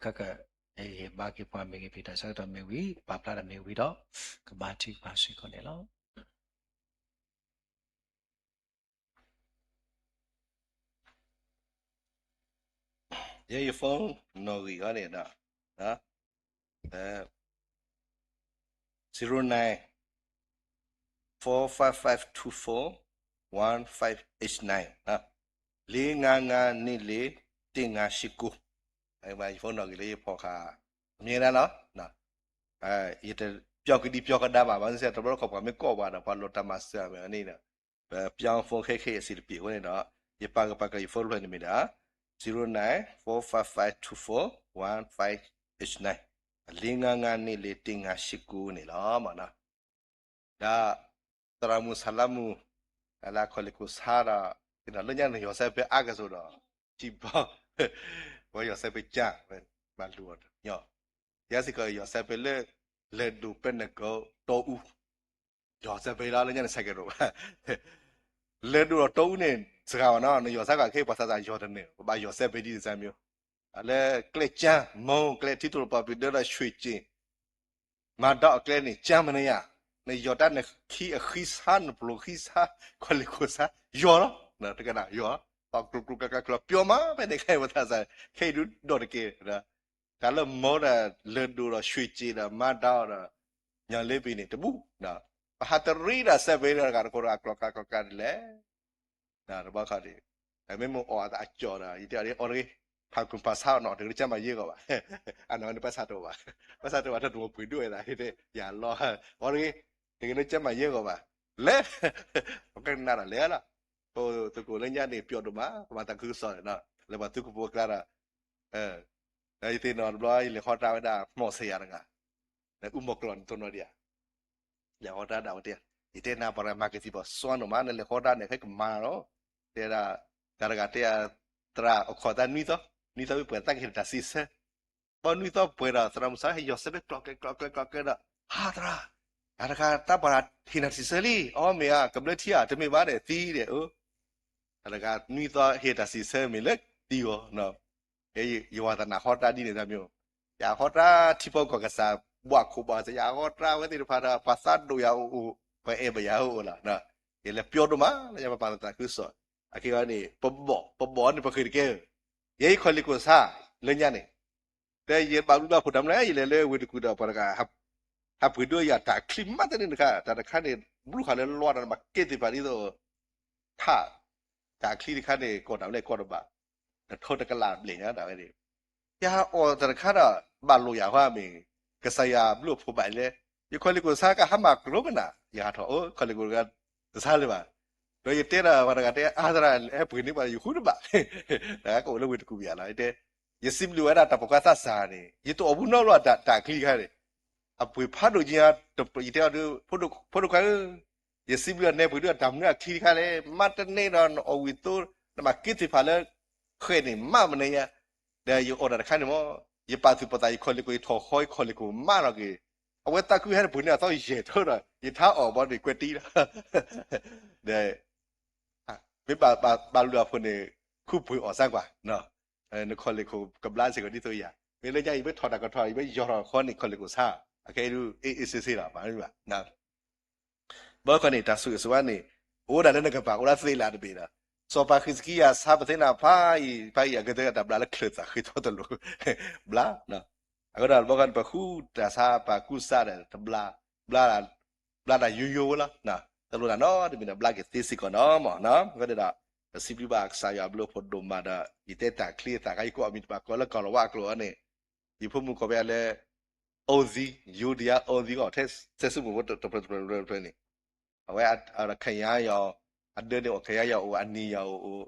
ခဲကၢၣ် ဟ့ၣ်ဂံၢ်ဘါက့ၤပှၤမ့ၢ်ဂ့ၤ ဖံးတၢ်ဆၢကတီၢ်မ့ၢ်ဝံၤ ပာ်ဖျါတၢ်မ့ၢ်ဝံၤဒီး ကဘါထုကဖၣ်စ့ၢ်ကီးန့ၣ်လီၤ. ယဲယ phone နီၣ်ဂံၢ်အံၤန့ၣ်ဒီး zero nine four five five two four one five eight nine လေးငါးငါးနှစ်လေး တစ်ငါးရှစ်ကိုး ယ phone နီၣ်ဂံၢ်လၢယဖီၣ်ဃာ် အမြဲတမ်းလီၤ ယတပျီကဒံပျီကဒါဘၣ် ဘၣ်မနုၤစ့ၢ် တဘျီတခီၣ်ပှၤမ့ၢ်ကိးပှၤဒီး ပှၤလိၣ်တၢ်မၤစၢၤမ့ၢ်န့ၣ်ဒီး ပပြောင်း phone ခဲခဲအဆင်တပြေဝဲန့ၣ်ဒီး ယပာ်ကပာ်ကလၢယ phone ဖျၢၣ်န့ၣ်မ့ၢ်ဒၣ် zero nine four five five two four one five eight nine လေးငါးငါးနှစ်လေး တစ်ငါးရှစ်ကိုးန့ၣ်လီၤ. ဒီး သရၣ်မုၣ်ဆၣ်လါမုၣ် လၢခီၣ်လ့ၢ်ခိၣ်ဆါဒီး လၢညါန့ၣ် ယီၤစဲးဖဲအါကစီဒီး ထံဘီ ဝဲယီၤစဲးဖဲကၠၢ် မၤလူၤအီၤညီ ယဲစ့ၢ်ကီးယီၤစဲးဖဲလၢ လဲၤဒိၣ်ပဲနကီးတီအူ ယီၤစဲးဖဲလီၤ လၢညါန့ၣ် ဆဲးကဲးဒိၣ်ဘၣ် လဲၤဒိၣ်ဒီးတီအူန့ၣ် စှၤဘၣ်နီၤ နယီၤစဲးကီးခဲအံၤ ပှၤသးစၢ်ယီၤတန့ၢ် ပဘၣ်ယီၤစဲးဖဲဒ်န့ၣ်စၢ်မ့ၢ် လၢကျဲကၠၢ် မီၢ်ကျဲ ထံတရူးပှၤပျံၤဒၢဒီး ရွှေကျင် မၤဒီးအကျဲန့ၣ် ကၠၢ်မနုၤယၤ နယီၤတၢ်နခံအဃံဆါ နပျိၤဃံဆါ ခီၣ်လ့ၢ်ခိၣ်ဆါ ယီၤလီၤ တကနၣ်ယီၤ ပှၤကျိၤကျိၤကျါကျါကျီၤ ပျီမး ဖဲန့ၣ်ခဲအံၤ ပှၤသးစၢ် ခဲအံၤဒုးဒီးတက့ၢ် တၢ်လၢမီၢ်ဒီး လဲၤဒိၣ်ဒီး ရွှေကျင်ဒီး မၤဒီးဒီး ညီလ့ပံၤန့ၣ် တဘူၣ် ပဟးတရံးဒီးစဲးဖဲဒီး တဂၤတကိးတဂၤ ကျီၤကျါကျီၤကျါဒ်လဲၣ် တဘျီခီဒ် မ့ၢ်မိၢ်အီၣ်အသးအကၠီၣ်ဒီး ယတဲအီၤဒ်အီတဂ့ၤ ဖးကွၢ်ဖးဆါအီၤနီၤ တဂ့ၤလၢကၠၢ်မၤယဲၢ်ဂီၤဘၣ် အနီၢ်န့ၣ် ဘၣ်ဆၣ်တအိၣ်ဘၣ် ဘၣ်ဆၣ်တအိၣ်ဘၣ် တၢ်တဝီပှ့ၤဒိၣ်ဝဲသး ယတဲ ယၤလီၤ အီတဂ့ၤ တဂ့ၤလၢကၠၢ်မၤယဲၢ်ဂီၤဘၣ် လဲၤ ပကနၣ်ဒီးလဲၤလီၤ ပသုးခိၣ်လၢညါန့ၣ် ပျီဒိၣ်မး ပမၤသးခုကစီၣ်န့ၣ် လၢပှၤသုးခိၣ်ဖိအကျါဒီး ဒီးယသ့ၣ်နီၣ်တဘျီ ယလဲၤဃီတၢ်ဝဲဒၣ် မီၢ်စယၤတဂၤ လၢအူမီၢ်ကျီၢ်န့ၣ် တိၢ်နီၣ်ဒံးဧါ လဲၤဃီတၢ်ဒၣ်ဝဲတဲ ယတဲနၤ ပှၤတဂၤမၤကသံၣ်ပီၣ်စွါနီၣ်မး နလဲၤဃီတၢ်န့ၣ် ခဲကမၤလီၤ တဲဒၣ် တၢ်တဂၤတဲ သရၣ်အိၣ်ခိးသးနွံသီ နွံသီဝံၤပှဲၤသးကဟ့ၣ်တၢ်စံးဆၢ ဘီနွံသီပှဲၤဒီး သရၣ်မုၣ်ဆါဟဲယီၤစဲးဖဲကျီၤကျဲကျီၤကျဲကျီၤကျဲဒီး ဟါသရၣ် တၢ်တဂၤတၢ်ပှၤဟ့ၣ်နၤစံးဆၢလံ အီ မ့ၢ်ဧါ ကဘျၢထံဧါ တမ့ၢ်ဘၣ်ဒီးသံဒီး တၢ်တဂၤနွံသီဟ့ၣ်တၢ်စံးဆၢမ့ၢ်လၢသံအီၤ ယဝၤသနာ်ဃီတၢ်ဒ်န့ၣ်တမံၤ ယဃီတၢ်ထံဖိကီၢ်ကစၢ် ဘှးခိၣ်ဘှးစၢ် ယဃီတၢ်ဝဲသ့ၣ်တဖၣ်ဒီး ပှၤသးဒိၣ်ယၤအိၣ်အိၣ် ပှၤအဲၣ်ဘၣ်ယၤအိၣ်အိၣ်လီၤ ယလဲၤပျီဒိၣ်မးလၢယပပာ်သးခုကစီၣ် အခဲအံၤန့ၣ် ပဘီၣ် ပဘီၣ်န့ၣ် ပဃ့ၢ်တကဲ ယဲယခီၣ်လ့ၢ်ခိၣ်ဆါ လၢညါန့ၣ် တဲယဘၣ်ဘျုးဘၣ်ဖှိၣ်တၢ်မနုၤလဲၣ် ယလဲၤလၢဝ့ၢ်တကူၣ်ဒီးပှၤတဂၤ ဟးပှ့ၤဒိၣ်ယၤတၢ်ချံမးတန့ၢ်တခါ တၢ်တခါန့ၣ် ဘျုးဃာ်လၢလီတၢ်မၤက့ၤသ့ၣ်တဖၣ်ဒ်သိး ထး တၢ်ချံတခါန့ၣ် ကိးတၢ်မနုၤလဲၣ် ကိးတဘၣ် နထိတကလးဘျဲၣ်ညါတၢ်ဝဲန့ၣ် ယဟးအီၣ်တၢ်တခါဒီး ဘၣ်လိာ်ယၤဃီမ့ၢ် ကစၢ်ယွၤဘျုးအဖှိၣ်ဘၣ်လဲၣ် ယခီၣ်လ့ၢ်ခိၣ်ဆါကဟါမၢ်ကျိၤမနုၤ ယဟးထီၣ်အိၣ်ခီၣ်လ့ၢ်ခိၣ်တဂၤ တဆါလၢၤဘၣ် ဒီးယတဲဒီးပှၤတဂၤတဲ အါသရၣ် ဟဲပှ့ၤန့ၢ်ပှၤယဃုတဘၣ် တဂၤကအိၣ်လၢဝ့ၢ်တကူၣ်ပယၤလီၤ ယတဲ ယစံးဘျုးဝဲဒၣ်တၢ်ပိာ်ခွါသးစၢ်န့ၣ် ယတအီၣ်ဘူးနီတဘျီတၢ်ချံတခါန့ၣ် အပှ့ၤဖးဒိၣ်က့ၤ ယတဲအီၤဒ် ဖိဒိၣ်ခွါဧၢ ယစံးဘျုးအီၤနဲပှ့ၤဒိၣ်တၢ်မနုၤအချံတခါလဲၣ် မးတန့ၢ်ဒီးနအီၣ်ဝံၤသိ နမၤက့ၤသ့ၣ်တဖၣ်လၢ ဃဲးန့ၣ်မးမနုၤညါ ဒီးယအီၣ်တၢ်တခါန့ၣ်မး ယပာ်သူၣ်ပာ်သးယခီၣ်လ့ၢ်ခိၣ် ယထီၣ်ဃီယခီၣ်လ့ၢ်ခိၣ်မးလီၤက့ၤ အဝဲသးခုဟဲတပှ့ၤန့ၢ်အသီယဲၢ်ထၢဒီး ယထါအီၣ်ဘီန့ၣ်ကွဲးတံၢ်လီၤ ဒီး မ့ၢ်ဘၣ်ဘျုးအဖှိၣ်န့ၣ် ခူၣ်ပှ့ၤအီၣ်စၢ်ကွၢ် နခီၣ်လ့ၢ်ခိၣ်ကဘျါစ့ၢ်ကီးဒ်သိးယၤ မ့ၢ်လၢညါအံၤ ယမ့ၢ်ထီၣ်တၢ်ကထီၣ် ယမ့ၢ်ယီၤထီၣ်ဃီန့ၣ် ခီၣ်လ့ၢ်ခိၣ်ဆါ အခဲအံၤဒုး အ့ၣ်အ့ၣ်စ့စ့လီၤ ဘၣ်မ့ၢ်ဘၣ် ဘၣ်ခီန့ၣ် တၢ်ဆိၣ်ဂ့ၤဆိၣ်ဝါန့ၣ် အိၣ်ဒၣ်လၢနကပၤ အိၣ်ဒၣ်သ့လၢတဘ့ၣ်ဒီး စီၤပၤဃံးစကံယၤဆါပသ့နၤဖးအံၤ ဖးအံၤ အကတၢၢ်တၢ်ဘျါလၢချၢၣ်သးဃ့ထီတလိၤ ဘျါ အဃိဒီးဘၣ်ခီန့ၣ် ပဃုတၢ်ဆါပှၤကူစါဒီးတဘျါ ဘျါ ဘျါတၢ်ယိယိဝဲလီၤ တလိၣ်တၢ်နီတမံၤဒီး ဘျါက့ၤသ့စ့ၢ်ကီးနီၤမး အဃိန့ၣ်ဒီး ပစံးဘျုးဘၣ်ကစၢ်ယွၤအဘျုးအဖှိၣ်ဒိၣ်မးဒီး ယတဲတၢ်ချံအသးခါ ယကိးအမံၤတဘၣ် ကိးလၢကီၢ်လီၤဝါအကျိာ်အီၤန့ၣ် ယဖိမုၣ်ကိးဝဲလၢ အိၣ်သံ, ယူဒယၤအိၣ်သံအီၤ ထဲစဲးစုမုၢ်ဖိတဖျၢၣ်တဖျၢၣ်တဖျၢၣ်န့ၣ်, အဝဲခယါယီၤ, အဒၢန့ၣ်အိၣ် ခယါယီၤအိၣ် အနံၤယီၤအိၣ်,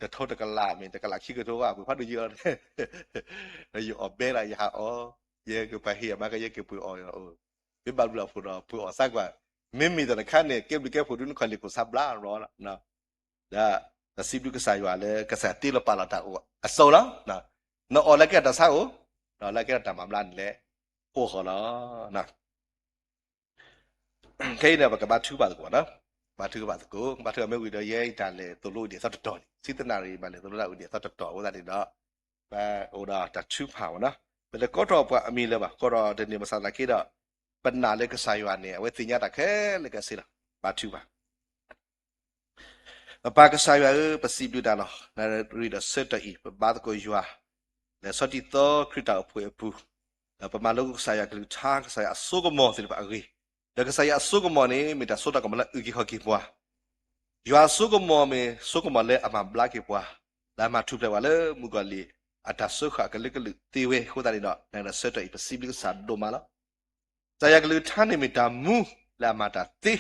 တထိတကလးမ့ၢ် တကလးခံကထိဘၣ် ပှ့ၤဖးဒိၣ်ယံၤအီၤ, ယအီၣ်ဘဲလီၤ ယဟးအီၣ်, ယကပၤဟ့ၣ်အမါကယဲၢ်ကပှ့ၤအီၣ်, မ့ၢ်ဘၣ်ဘျုးအဖိဒီးပှ့ၤအီၣ်သးကွၢ်, မ့မ့ၢ်တၢ်တခါန့ၣ် ကဲဘျုးကဲဖှိၣ်ဒုးနခီၣ်လ့ၣ်ခိၣ်ဆါဘျါရီလီၤ. ဒီးစံးဘျုးကစၢ်ယွၤလၢကစၢ်ယွၤတ့လီၤပာ်လီၤတၢ်အိၣ်အစိၤလီၤ. နအီၣ်လၢကဲထီၣ်တၢ်ဆါအိၣ်, ဒီးလၢကဲထီၣ်တၢ်မၤဘျါန့ၣ်လဲၣ်, အိၣ်ဃီလီၤ. ခဲအံၤန့ၣ် ပကဘါထုကဖၣ်သကိး, ဘါထုကဖၣ်သကိး, ဘါထုကဖၣ်မ့ၢ်ဝံၤဒီး ယဲအံၤတၢ်လဲၤသိၣ်လိအံၤဒ်သိးတတီၤန့ၣ် ဆံသနၣ်ရံၣ် ဘၣ်လဲၤသိၣ်လိဒၣ်အံၤဒ်သိးတတီၤအဃိသတးန့ၣ်ဒီး ပအိၣ်ဒီးတၢ်ထုကဖၣ်မ့ၢ်နီၤ, ပတကိးထီၣ်ပှၤအမံၤလၢၤဘၣ်, ကိးထီၣ်တန့ၢ်ဘၣ်ဆၣ်သနာ်က့ဒီး ပနာ်လၢကစၢ်ယွၤန့ၣ် အဝဲသ့ၣ်ညါတၢ်ခဲလၢာ်ခဲဆ့လီၤ. ဘါထုကဖၣ် ပပၢ်ကစၢ်ယွၤဧၢ, ပစံးဘျုးနၤလီၤ. နရံၣ်ဒီးဆၢကတီၢ်အံၤ ပဘါသကိးယွၤ လၢဆီတံၢ်သီခရံာ်တၢ်အိၣ်ဖှိၣ်အပူၤ, ဒီးပမၤလိကစၢ်ယွၤကလုၢ်ကထါ ကစၢ်ယွၤအစိကမီၤသ့ၣ်တဖၣ်အဂ့ၢ်, ဒီးကစၢ်ယွၤအစိကမီၤန့ၣ် မ့ၢ်တၢ်စိတၢ်ကမီၤလၢအအုၣ်က့ၤခီၣ်က့ၤပှၤ, ယွၤအစိကမီၤမ့ၢ်စိကမီၤလၢအမၤဘျါက့ၤပှၤ, လၢအမၤထူၣ်ဖျဲးပှၤလၢမုၣ်ကီၤလံၢ်အတၢ်စၢဃာ်အကလုာ်ကလုာ်သ့ဝဲအဃိသတးန့ၣ်ဒီး နရံၣ်ဒီးဆၢကတီၢ်အံၤ ပစံးဘျုးကစၢ်ဒိၣ်မးလီၤ. ကစၢ်ယွၤကလုၢ်ကထါန့ၣ်မ့ၢ်တၢ်မူလၢအမၤတၢ်သ့,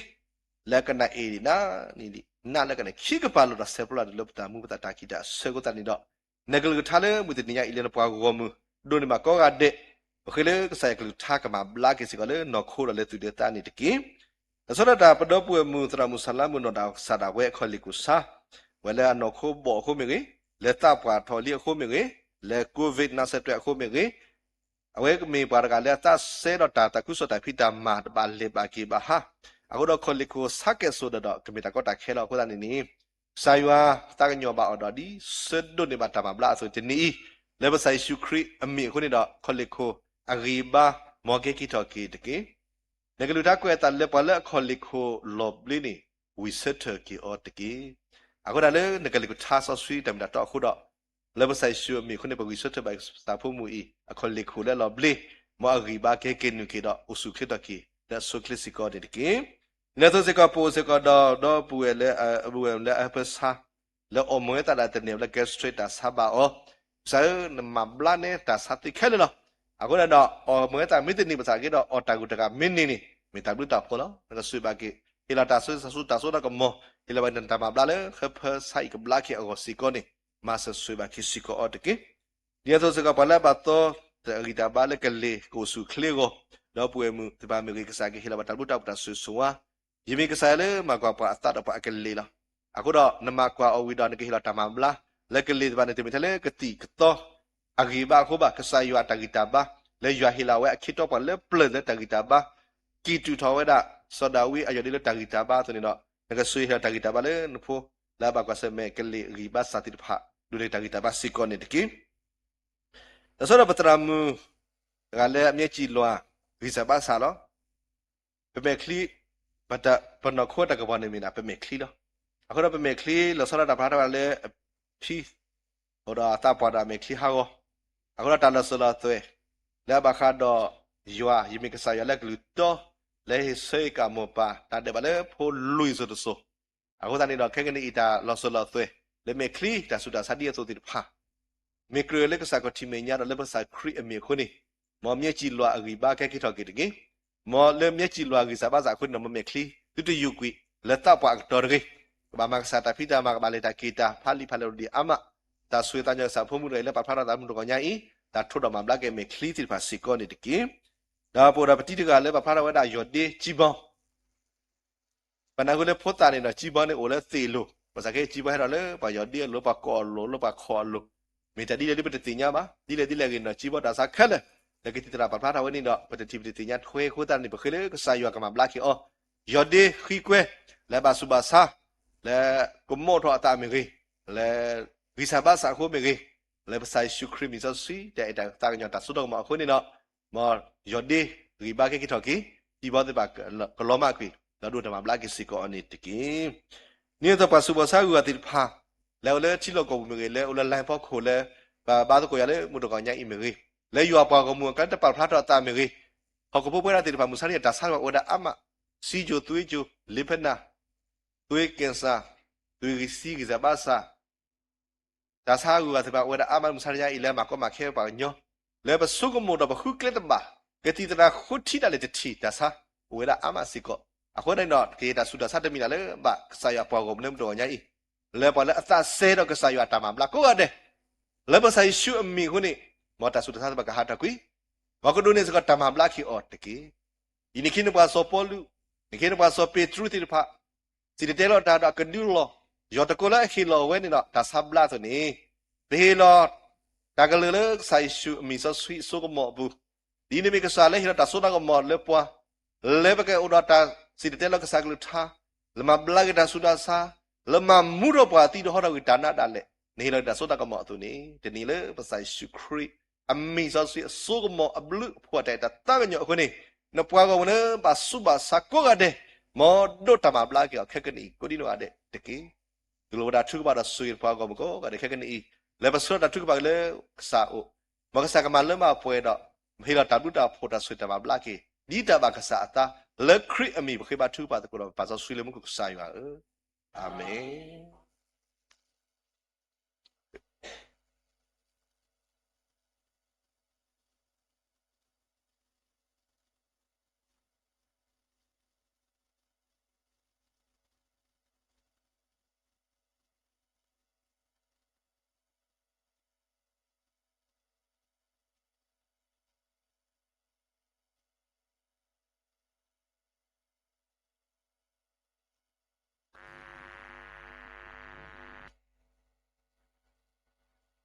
လၢကနၣ်အ့ၣ်ဒံးနၤန့ၣ်ဒံး နးလၢကနၣ်ခံကပၤလိာ်တၢ်ဆဲးဖျိလၢပတၢ်မူပသးတၢ်ခံးတၢ်ဆၢအဃိသတးန့ၣ်ဒီး နကလုၢ်ကထါလၢမုၢ်တနံၤညါအံၤလၢနပှၤဂီၢ်မုၢ် ဒိးန့ၢ်ဘၣ်ကိးဂၤဒဲး, ပဃ့လၢကစၢ်ယွၤကလုၢ်ကထါကမၤဘျါက့ၤစ့ၢ်ကီးလၢနီၢ်ခိဒီးလၢသူၣ်ဒီးသးန့ၣ်တက့ၢ်. လီၤဆီဒၣ်တၢ်ပဒီပုၢ်ဝဲၢ်မုၣ်သရၣ်မုၣ်ဆၣ်လါမုၣ်နီၢ်ဒၣ်ကစၢ်ဒၣ်ဝဲအခီၣ်လ့ၣ်ခိၣ်ဆါ, ဝဲလၢအနီၢ်ခိဘီၣ်အဃိမ့ၢ်ဂ့ၤ, လၢသးပှၢ်ထီၣ်လံအဃိမ့ၢ်ဂ့ၤ, လၢ COVID nineteen အဃိမ့ၢ်ဂ့ၤ, အဝဲကမ့ၢ်ပှၤတဂၤလၢအသးစဲဒီးတၢ်သးခုကစီၣ်တၢ်ဖံးတၢ်မၤတဘၣ်လဲၤဘၣ်က့ၤဘၣ်ဟါ, အဃိဒီးခီၣ်လ့ၣ်ခိၣ်ဆါကဲၣ်ဆိးဒီးဒီးကမ့ၢ်တၢ်ကီတၢ်ခဲလီၤအဃိသတးန့ၣ်န့ၣ်, ကစၢ်ယွၤသးကညီၤဘၣ်အီၤဒီးဒ်ဆၢဒိးန့ၢ်ဘၣ်တၢ်မၤဘျါအသိးတနံၤအံၤ, လၢပကစၢ်ယ့ၣ်ၡူးခရံာ်အမံၤအဃိန့ၣ်ဒီး ခီၣ်လ့ၣ်ခိၣ်အဂံၢ်အဘါ မ်ကဲက့ၤထီၣ်က့ၤတက့ၢ်. နကလုၢ်ကထါကွဲးအသးလၢပှၤလၢအခီၣ်လ့ၣ်ခိၣ်လီၤဘျ့န့ၣ် ဝံၤဆၢထၢၣ်က့ၤအီၤတက့ၢ်. အဃိဒၣ်လၢနကလုၢ်ကထါစီဆှံတၢ်မ့ၢ်တၢ်တီအဃိဒီး လၢပကစၢ်ယ့ၣ်ၡူးအမံၤအဃိန့ၣ် ပဂံၢ်ဆၢထၢၣ်ဘၣ်သးဖိမုၣ်အံၤ အခီၣ်လ့ၣ်ခိၣ်လၢအလီၤဘျ့, မ်အဂံၢ်ဘါကဟဲက့ၤနုာ်က့ၤဒီးအိၣ်ဆူၣ်အိၣ်ချ့ထီၣ်က့ၤ လၢအဆိအချ့စ့ၢ်ကီးန့ၣ်တက့ၢ်. လၢအသိးစ့ၢ်ကီးပအိၣ်စ့ၢ်ကီးဒီး ဒီပုၢ်ဝဲၢ်လၢအပုၢ်ဝဲၢ်လၢအဟၢဖၢဆါ လၢအီၣ်မ့ၤဝဲသးဒီးတန့ၢ်လၢ gastric တၢ်ဆါဘၣ်အီၤ, ကစၢ်ဧၢ နမၤဘျါန့ၢ်တၢ်ဆါသ့ခဲလၢာ်လီၤ. အဃိဒၣ်ဒီး အီၣ်မ့ၤဝဲသးမ့ၢ်တန့ၢ်ဘၣ်ဆၣ်က့ဒီး အီၣ်တၢ်ဂုၤတၢ်ဂၤမ့ၢ်န့ၢ်န့ၣ် မ့ၢ်တၢ်ဘျုးတၢ်ဖှိၣ်လီၤ. နကဆိၣ်ဂ့ၤဘၣ်က့ၤ ဟ့ၣ်လီၤတၢ်ဆိၣ်ဂ့ၤဆိၣ်ဝါတၢ်စိတၢ်ကမီၤ, ဟ့ၣ်လီၤဘၣ်နတၢ်မၤဘျါလၢဟၢဖၢဆါအံၤကဘျါက့ၤအဂီၢ်စ့ၢ်ကီးန့ၣ် မၤစၢၤဆိၣ်ဂ့ၤဘၣ်က့ၤစ့ၢ်ကီးအီၤတက့ၢ်. ဒ်န့ၣ်အသိးစ့ၢ်ကီး ပှၤလၢအဘၣ်သီတၢ်ဂံၢ်တၢ်ဘါလၢကလ့ၢ်ကအိၣ်ဆူၣ်အိၣ်ချ့အဂီၢ်, ဒီပုၢ်ဝဲၢ်မုၣ်သ့ၣ်တဖၣ်မ့ၢ်ဂ့ၤ ကစၢ်ကဟ့ၣ်လီၤဘၣ်တၢ်ဘျုးတၢ်ဖှိၣ်တၢ်ဆိၣ်ဂ့ၤဆိၣ်ဝါ, ယမ့ၢ်ကစၢ်ယွၤလၢမၤကွၢ်ပှၤအသးဒီးပှၤအကလ့ၢ်လီၤ. အဃိဒီးနမၤကွၢ်အီၤဝံၤဒီး နကဟ့ၣ်လီၤတၢ်မၤဘျါ လၢကလ့ၢ်သ့ၣ်တဖၣ်န့ၣ် တမ့ၢ်ထဲလၢကသံၣ်ကသီအဂံၢ်ဘါအဃိဘၣ်, ကစၢ်ယွၤအတၢ်ဂံၢ်တၢ်ဘါ လၢယွၤဟ့ၣ်လီၤဝဲအခ့ထီၣ်ပှၤလၢပျၢၤလၢတၢ်ဂံၢ်တၢ်ဘါ, ကံၢ်တူာ်ထီၣ်ဝဲဒၣ် စီၤဒၤဝံးအယီၢ်ဒ့လၢတၢ်ဂံၢ်တၢ်ဘါအသိးန့ၣ်ဒီး နကဆိၣ်ဂ့ၤဟ့ၣ်လီၤတၢ်ဂံၢ်တၢ်ဘါလၢနဖိ လၢအဘၣ်ကွၢ်ဆၢၣ်မဲာ်ကလ့ၢ်အဂံၢ်ဘါစၢ်သ့ၣ်တဖၣ် ဒိးန့ၢ်တၢ်ဂံၢ်တၢ်ဘါစ့ၢ်ကီးန့ၣ်တက့ၢ်. လီၤဆီဒၣ်ပသရၣ်မုၣ်တဂၤလၢအမၠဲကံၣ်လွၤ ဂံၢ်စၢ်ဘါစၢ်လီၤ. ပမဲာ်ချံ, ပနီၢ်ခိတၢ်ကပီၤန့ၣ်မ့ၢ်ဒၣ်ပမဲာ်ချံလီၤ. အဃိဒီးပမဲာ်ချံ လီၤဆီဒၣ်တၢ်ဖျါထီၣ်ဝဲဒၣ်လၢအဖံ အိၣ်ဒီးအသးပှၢ်ဒီးအမဲာ်ချံဟးဂီၤ, အဃိဒီးတၢ်လီၤစၢၤလီၤသွဲၣ် လၢအဘၣ်ဃးဒီးယွၤ ယမ့ၢ်ကစၢ်ယွၤလၢအကလုၢ်တီ လၢဟ့ၣ်ဆၢဟ့ၣ်ကၣ်မိၢ်ပၢ် တၢ်ဒဲးဘးလၢဖိလွံၢ်စိၤတစိၤ, အဃိသတးန့ၣ်ဒီး ခဲကနံၣ်အံၤတၢ်လီၤစၢၤလီၤသွဲၣ် လၢမဲာ်ချံ တၢ်ဆူးတၢ်ဆါဒ်အသိးသ့ၣ်တဖၣ် မ့ၢ်ကြၢးလၢကစၢ်ခီၣ်ထံးမဲာ်ညါဒီးလၢပကစၢ်ခရံာ်အမံၤအဃိန့ၣ်, မ်မၠဲကံၣ်လွၤအဂံၢ်ဘါကဟဲက့ၤထီၣ်က့ၤတက့ၢ်. မ်လၢမၠဲကံၣ်လွၤအဂံၢ်စၢ်ဘါစၢ်အဃိန့ၣ်ဒီး မ်မဲာ်ချံသုတယုၢ်ကွံာ်လၢသးပှၢ်အကတီၢ်တဂ့ၤ, ကဘၣ်မၤကစၢ်တၢ်ဖံးတၢ်မၤ ကဘၣ်လဲၤတၢ်က့ၤတၢ် ဖးလံာ်ဖးလဲၢ်ဒိၣ်ဒံးအါမး, တၢ်ဆိၣ်ဂ့ၤသးကညီၤကစၢ်ဖိမုၣ်တဂၤအံၤလၢပာ်ဖျါထီၣ်သးမုၢ်တဂီၤညါအံၤ, တၢ်ထိးဒီးမၤဘျါက့ၤမဲာ်ချံသ့ၣ်တဖၣ်စ့ၢ်ကီးန့ၣ်တက့ၢ်. ဒီးပအိၣ်ဒီးပတံၤတဂၤလၢပာ်ဖျါထီၣ်ဝဲဒၣ်ယီၢ်ဒ့ကၠံဘီ ပနၢ်ဟူလၢဖိသၣ်န့ၣ်ဒီး ကၠံဘီန့ၣ်အိၣ်လၢသ့ၣ်အလိၤ, ဘၣ်ဆၣ်ခဲကၠံဘီဟဲဒီးလၢပှၤယီၢ်ဒ့အလိၤ ပှၤကိးအလိၤ လၢပှၤခီၣ်အလိၤ, မ့ၢ်တၢ်ဒ်လဲၣ်ဒ်ပတသ့ၣ်ညါဘၣ်, ဒ်လဲၣ်ဒ်လဲၣ်ဂ့ၤန့ၣ်ဒီး ကၠံဘီတၢ်ဆါခဲလၢာ် လၢကသံၣ်သရၣ်ပာ်ဖျါထီၣ်ဝဲန့ၣ်ဒီး ပတထံၣ်ပတသ့ၣ်ညါထွဲအဃိသတးန့ၣ် ပဃ့လၢကစၢ်ယွၤကမၤဘျါက့ၤအီၤ, ယီၢ်ဒ့ဃံကွဲ လၢဘၣ်ဆူးဘၣ်ဆါ လၢကမိးထီၣ်အသးမ့ၢ်ဂ့ၤ, လၢဂံၢ်စၢ်ဘါစၢ်အဃိမ့ၢ်ဂ့ၤ, လၢပကစၢ်ယ့ၣ်ၡူးခရံာ်မံၤစီဆှံ တၢ်အဲၣ်တၢ်သးကညီၤတၢ်စိတၢ်ကမီၤအဃိန့ၣ်ဒီး, မ်ယီၢ်ဒ့ဂံၢ်ဘါကဟဲက့ၤထီၣ်က့ၤ, ကၠံဘီသ့ၣ်တဖၣ်ကလီၤမၢ်ကွံာ် ဒီးဒိးတၢ်မၤဘျါက့ၤစ့ၢ်ကီးအီၤန့ၣ်တက့ၢ်. ဒ်န့ၣ်အသိးပှၤဆူးပှၤဆါဂုၤဂၤသ့ၣ်တဖၣ် လၢအအိၣ်လၢထံလီၢ်ကီၢ်ပူၤမ့ၢ်ဂ့ၤ, လၢအအိၣ်လၢလါဖီခိၣ်လၢ ပဘါသကိးယၤလၢမုၢ်တဂီၤညါအံၤမ့ၢ်ဂ့ၤ, လၢယွၤပှၤဂီၢ်မုၢ်အကျါတပာ်ဖျါထီၣ်အသးမ့ၢ်ဂ့ၤ, ဟီၣ်ခိၣ်ဖိပဝဲဒၣ်သ့ၣ်တဖၣ် မုၢ်ဆါတနံၤအံၤ တၢ်ဆါတဖၣ်အိၣ်ဝဲဒၣ်အါမး, စံယိၤသွ့ယိၤ လ့ဖနၢ်, သွ့ကဲၣ်စၢ်, သွ့ဂံၢ်စံဂံၢ်စၢ်ဘါစၢ် တၢ်ဆါဂုၤဂၤသ့ၣ်တဖၣ်အိၣ်ဝဲဒၣ်အါမးလၢမုၢ်ဆါတနံၤအံၤ လၢမၤကီမၤခဲပှၤကညီ, လၢပဆိကမိၣ်ဒီးပဃုကျဲတဘၣ်, ကသံၣ်သရၣ်ဃုထံဒၣ်လဲာ်တထံၣ်တၢ်ဆါ အိၣ်ဝဲဒၣ်အါမးစ့ၢ်ကီး. အဃိန့ၣ်ဒီး ကယဲၢ်တၢ်ဆူးတၢ်ဆါတမံၤလၢ်လၢဘၣ်ကစၢ်ယွၤပှၤဂီၢ်မုၢ်လၢမုၢ်တဂီၤညါအံၤ, လၢပှၤလၢအသးစဲဒီးကစၢ်ယွၤအတၢ်မၤဘျါကိးဂၤဒဲး, လၢပကစၢ်ယ့ၣ်ၡူးအမံၤအဃိန့ၣ်, မ်တၢ်ဆူးတၢ်ဆါသ့ၣ်တဖၣ်ကဟးထီၣ်ကွံာ်, မ်ကဒိးန့ၢ်စ့ၢ်ကီးတၢ်မၤဘျါက့ၤအီၤတက့ၢ်. အံၤန့ၣ်ခ့န့ၣ်ပှၤစီၤပီလူး, န့ၣ်ခ့န့ၣ်ပှၤစီၤပ့းတရူးသ့ၣ်တဖၣ် စံၣ်တဲၤတဲလီၤတၢ်ဒီးအကဒုလီၤ, ယီၢ်တကိးလၢအဟ့ၣ်လီၤဝဲန့ၣ်ဒီး တၢ်ဆါဘျါအသိးန့ၣ်, ပဟ့ၣ်လီၤတၢ်ကလုၢ်လၢကစၢ်ယ့ၣ်ၡူးအမံၤစီဆှံအစိကမီၤအပူၤ, ဒ်န့ၣ်မ့ၢ်ကစၢ်လၢဟ့ၣ်လီၤတၢ်စိတၢ်ကမီၤလၢပှၤ, လၢပကအိၣ်ဒီးတၢ်စံၣ်တဲၤတဲလီၤကစၢ်ကလုၢ်ကထါ, လၢမၤဘျါက့ၤတၢ်ဆူးတၢ်ဆါ, လၢမၤမူထီၣ်ပှၤသံဒီးဟီထီၣ်ကွံာ်တၢ်နးဒၣ်လဲာ်, နဟ့ၣ်လီၤတၢ်စိတၢ်ကမီၤအသိးန့ၣ်, တနံၤလၢပကစၢ်ယ့ၣ်ၡူးခရံာ် အမံၤစီဆှံအစိကမီၤအဘျုးအဖှိၣ်အတၢ်အဲၣ်တၢ်သးကညီၤအဃိန့ၣ်, နပှၤဂီၢ်မုၢ်လၢဘၣ်ဆူးဘၣ်ဆါကိးဂၤဒဲး, မ်ဒိးတၢ်မၤဘျါက့ၤအီၤခဲကနံၣ်အံၤ ကိးဒံနီၢ်ဂၤဒဲးတက့ၢ်. တူၢ်လိာ်ဝဲဒၣ်ထုကဖၣ်ဒီးဆိၣ်ဂ့ၤပှၤဂီၢ်မုၢ်ကိးဂၤဒဲးခဲကနံၣ်အံၤ, လၢပဆှၢတၢ်ထုကဖၣ်က့ၤလၢကစၢ်အအိၣ်, မ်ကစၢ်ကမၤလၢမၤပှဲၤဒီး, ဟ့ၣ်လီၤတၢ်ဘျုးတၢ်ဖှိၣ်တၢ်ဆိၣ်ဂ့ၤတၢ်မၤဘျါက့ၤ, ဒ်တၢ်ဘၣ်ကစၢ်အသး, လၢခရံာ်အမံၤပဃ့ဘါထုကဖၣ်သကိးဒီးပပၢ်စီဆှံလၢမူခိၣ်ကစၢ်ယွၤဧၢ, အၤမ့ၣ်.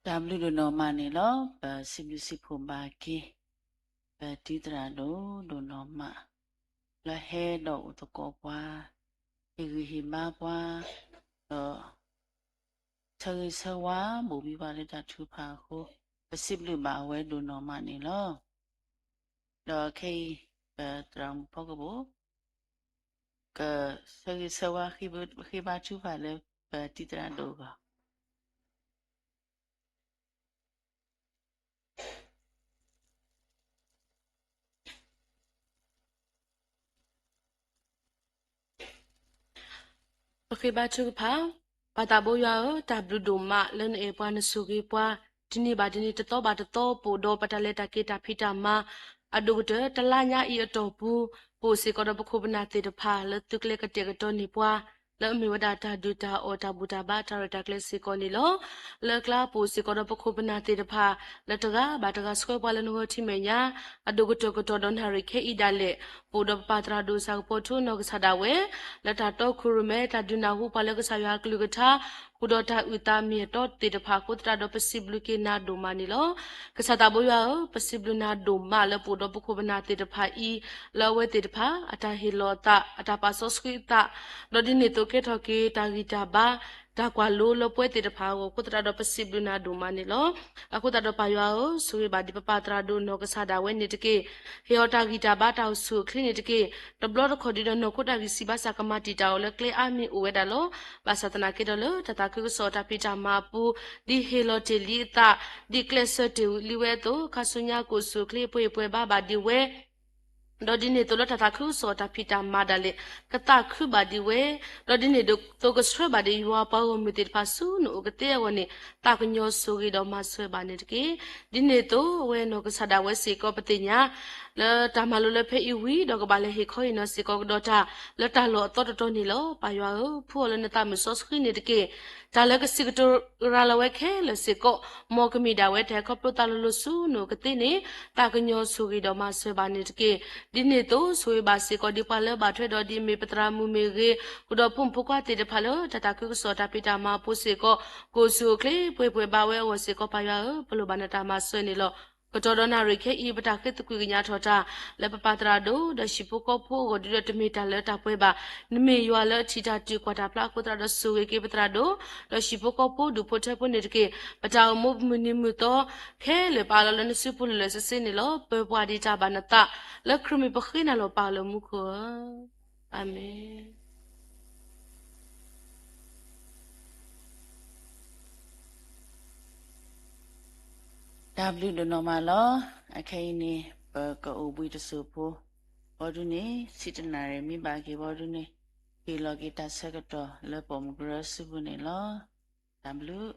တၢ်ဘျုးဒိၣ်နီၢ်မးန့ၣ်လီၤ. ပစံးဘျုးစံးဖှိၣ်ဘၣ်က့ၤ ပတံၤသရၣ်ဒိၣ်ဒိၣ်နီၢ်မး လၢဟဲဒီးအိၣ်သကိးပှၤ, ဟ့ၣ်ဂံၢ်ဟ့ၣ်ဘါပှၤ, ဒီး ဆၢဂ့ၤဆၢဝါဘိၣ်ဘံပှၤလၢတၢ်ထုကဖၣ်အဃိ, ပစံးဘျုးဘၣ်အဝဲဒိၣ်နီၢ်မးန့ၣ်လီၤ. ဒီးခဲအံၤ ပသရၣ်မုၣ်ဖီကဘိၣ် ကဆၢဂ့ၤဆၢဝါ ဃ့ဘါထုကဖၣ်လၢပတံၤသရၣ်ဒိၣ်အဂီၢ်. ပဃ့ဘါထုကဖၣ်, ပၢ်သးဘိယွၤဧၢ, တၢ်ဘျုးဒိၣ်မးလၢနအဲၣ်ပှၤနဆိၣ်ဂ့ၤပှၤ, တနံၤဘၣ်တနံၤ တသီဘၣ်တသီ ပအိၣ်ဒီးပတၢ်လဲၤတၢ်က့ၤတၢ်ဖံးတၢ်မၤ အဒိၣ်ကတၢၢ်တလါညါအံၤအတီၢ်ပူၤ, ပအိၣ်စ့ၢ်ကီးဒီးပခိၣ်ပနၢ်သ့ၣ်တဖၣ် လၢသုကျဲကတဲာ်ကတီၤန့ၢ်ပှၤ လၢအမ့ၢ်ဝဲဒၣ်တၢ်ဒုၣ်တၢ်အီၣ်တၢ်ဘူၣ်တၢ်ဘါတၢ်ရဲၣ်တၢ်ကျဲၤစ့ၢ်ကီးန့ၣ်လီၤ. လၢအကျါပအိၣ်စ့ၢ်ကီးဒီးပခိၣ်ပနၢ်သ့ၣ်တဖၣ် လၢတဂၤဘၣ်တဂၤဆှၢပှၤလၢနဂီၢ်ထံမဲာ်ညါ အဒိၣ်ကတၢၢ်ကတီၢ်ဒီးနၣ်ရံၣ်ခဲအံၤဒၣ်လဲာ်, ပအိၣ်ဒီးပပၢ်သရၣ်ဒိၣ်စၢ်ကပီၤထူနီၢ်ကစၢ်ဒၣ်ဝဲ လၢတၢ်တီခိၣ်ရိၣ်မဲ တၢ်ဒုးနၢ်ဟူပှၤလၢကစၢ်ယွၤအကလုၢ်ကထါ ဃုာ်ဒီးတၢ်အုၣ်သးမ့ၢ်အတီသ့ၣ်တဖၣ်အဃိသတးဒီး ပစံးဘျုးက့ၤနၤဒိၣ်မးန့ၣ်လီၤ. ကစၢ်သးဘိယွၤဧၢ, ပစံးဘျုးနၤဒိၣ်မးလၢပအိၣ်ဒီးပခိၣ်ပနၢ်သ့ၣ်တဖၣ်အံၤ လၢအဝဲသ့ၣ်တဖၣ် အတၢ်ဟ့ၣ်လီၤအသး အတၢ်ပာ်စီဆှံအသး ဒီးဒ်န့ၣ်အသိးကဲထီၣ်က့ၤတၢ်ဂံၢ်တၢ်ဘါ တၢ်ကွၢ်လိလၢပှဲၤသ့ၣ်တဖၣ်အဂီၢ်အဃိသတးဒီး ပစံးဘျုးနၤဒိၣ်မးန့ၣ်လီၤ. အဃိသတးဒီးပၢ်ယွၤဧၢ, ဆိၣ်ဂ့ၤဘၣ်ဒံးပပၢ်သရၣ်ဒိၣ်နီၢ်ကစၢ်ဒၣ်ဝဲန့ၣ်တက့ၢ်. ဟ့ၣ်အီၤတၢ်ဂံၢ်တၢ်ဘါတၢ်အိၣ်ဆူၣ်အိၣ်ချ့န့ၣ်တက့ၢ်. တဘျီတခီၣ်ဒုးဒီးနီၢ်ခိတၢ်ဂံၢ်စၢ်ဘါစၢ် ကမၤတံာ်တာ်အီၤလၢကျဲအါမံၤအိၣ်ဝဲဒၣ်လီၤ. ဘၣ်ဆၣ်သနာ်က့ဒီးလၢတၢ်သးခုကစီၣ်တၢ်ဖံးတၢ်မၤအပူၤ ဒ်ဟ့ၣ်လီၤတ့ၢ်လံအသး ဒ်ကျဲးစၢးတ့ၢ်ဝံၤလံဝဲအသိး ခါဆူညါကအိၣ်ဆူၣ်အိၣ်ချ့ ပှဲၤပှဲၤဘါဘၣ်ဒံးဝဲ ဒီးဒ်န့ၣ်အသိးလၢတၢ်သးခုကစီၣ်တၢ်ဖံးတၢ်မၤဒၣ်လဲာ် ကသးခုဘၣ်ဒံးဝဲ, ဒီးဒ်န့ၣ်အသိးကဆှၢဘၣ်ဒံးယွၤပှၤဂီၢ်မုၢ်သ့ၣ်တဖၣ်ဆူနအိၣ်ကသ့အဂီၢ်န့ၣ် သးကညီၤဆိၣ်ဂ့ၤဒီးမၤစၢၤဘၣ်န့ၣ်တက့ၢ်. ဒ်န့ၣ်အသိးအဝဲနီၢ်ကစၢ်ဒၣ်ဝဲစ့ၢ်ကီးပသ့ၣ်ညါ လၢတၢ်မၤလိလၢဖဲအံၤဝံၤဒီးကဘၣ်လဲၤဟ့ၣ်ခီဟ့ၣ်နီၤစ့ၢ်ကီးကဒီးတၢ် လၢတၢ်လီၢ်အသီတတီၤန့ၣ်လီၤ. ပၢ်ယွၤဧၢ, ဖှူအီၤလၢနသးမုၢ်စီဆှံန့ၣ်တက့ၢ်. တၢ်လၢကစံးကတိၤရၤလီၤဝဲခဲလၢာ်စ့ၢ်ကီး မ်ကမ့ၢ်ဒၣ်ဝဲတၢ်ခီဖျိသးလိၤလိၤဆူနအိၣ်ကသ့န့ၣ် သးကညီၤဆိၣ်ဂ့ၤဒီးမၤစၢၤဘၣ်န့ၣ်တက့ၢ်. ဒ်န့ၣ်အသိး ဆိၣ်ဂ့ၤဘၣ်စ့ၢ်ကီးဒ်ပှၤလၢဘၣ်ထွဲဒီးဒ်အမ့ၢ်ပသရၣ်မုၣ်မ့ၢ်ဂ့ၤ, ဃုာ်ဒီးဖိမုၣ်ဖိခွါသ့ၣ်တဖၣ်လၢတၢ်သးခုကစီၣ်တၢ်ဖံးတၢ်မၤအပူၤစ့ၢ်ကီး ကအိၣ်ဆူၣ်အိၣ်ချ့ ပှဲၤပှဲၤဘါဝဲအဂီၢ်စ့ၢ်ကီး ပၢ်ယွၤဧၢ, ပလိၣ်ဘၣ်နတၢ်မၤစၢၤန့ၣ်လီၤ. ကတီၢ်ဒီးနၣ်ရံၣ်ခဲအံၤ ပတၢ်ဃ့သကွံာ်ကညးထီၣ်တၢ် လၢပပၢ်သရၣ်ဒိၣ် ဒီးဟံၣ်ဖိဃီဖိအဂီၢ်ဒုးဒီးတမ့ၢ်တၢ်လၢတၢ်ပှဲၤဘၣ်. နမ့ၢ်ယွၤလၢအထံၣ်တၢ်တုၤကွၢ်တၢ်ဖျါအဃိသတးဒီး ဆိၣ်ဂ့ၤက့ၤပသရၣ်ဒိၣ် ဒီးဟံၣ်ဖိဃီဖိဒူၣ်ဖိထၢဖိန့ၣ်တက့ၢ်. ပတၢ်အိၣ်မူမုၢ်နံၤမုၢ်သီခဲလၢာ် ပအးလီၤလၢနစုပူၤလၢာ်လၢာ်ဆ့ဆ့န့ၣ်လီၤ. ပၢၤပှၤဒံးတၢ်ဘၣ်နသး လၢခရံာ်မံၤပဃ့နၤလီၤ ပၢ်လၢမူခိၣ်ဧၢ, အၤမ့ၣ်. တၢ်ဘျုးဒိၣ်နီၢ်မးလီၤ. အခဲအံၤန့ၣ် ပကအိၣ်ဘှံးတစိၢ်ဖိ ဘီဒုန့ၣ် ဆံတနၣ်ရံၣ်မ့ၢ်ဘၣ်က့ၤဘီဒုန့ၣ် ဟ့ၣ်လီၤက့ၤတၢ်ဆၢကတီၢ်လၢပိာ်မုၣ်ကရၢစုပူၤန့ၣ်လီၤ. တၢ်ဘျုး.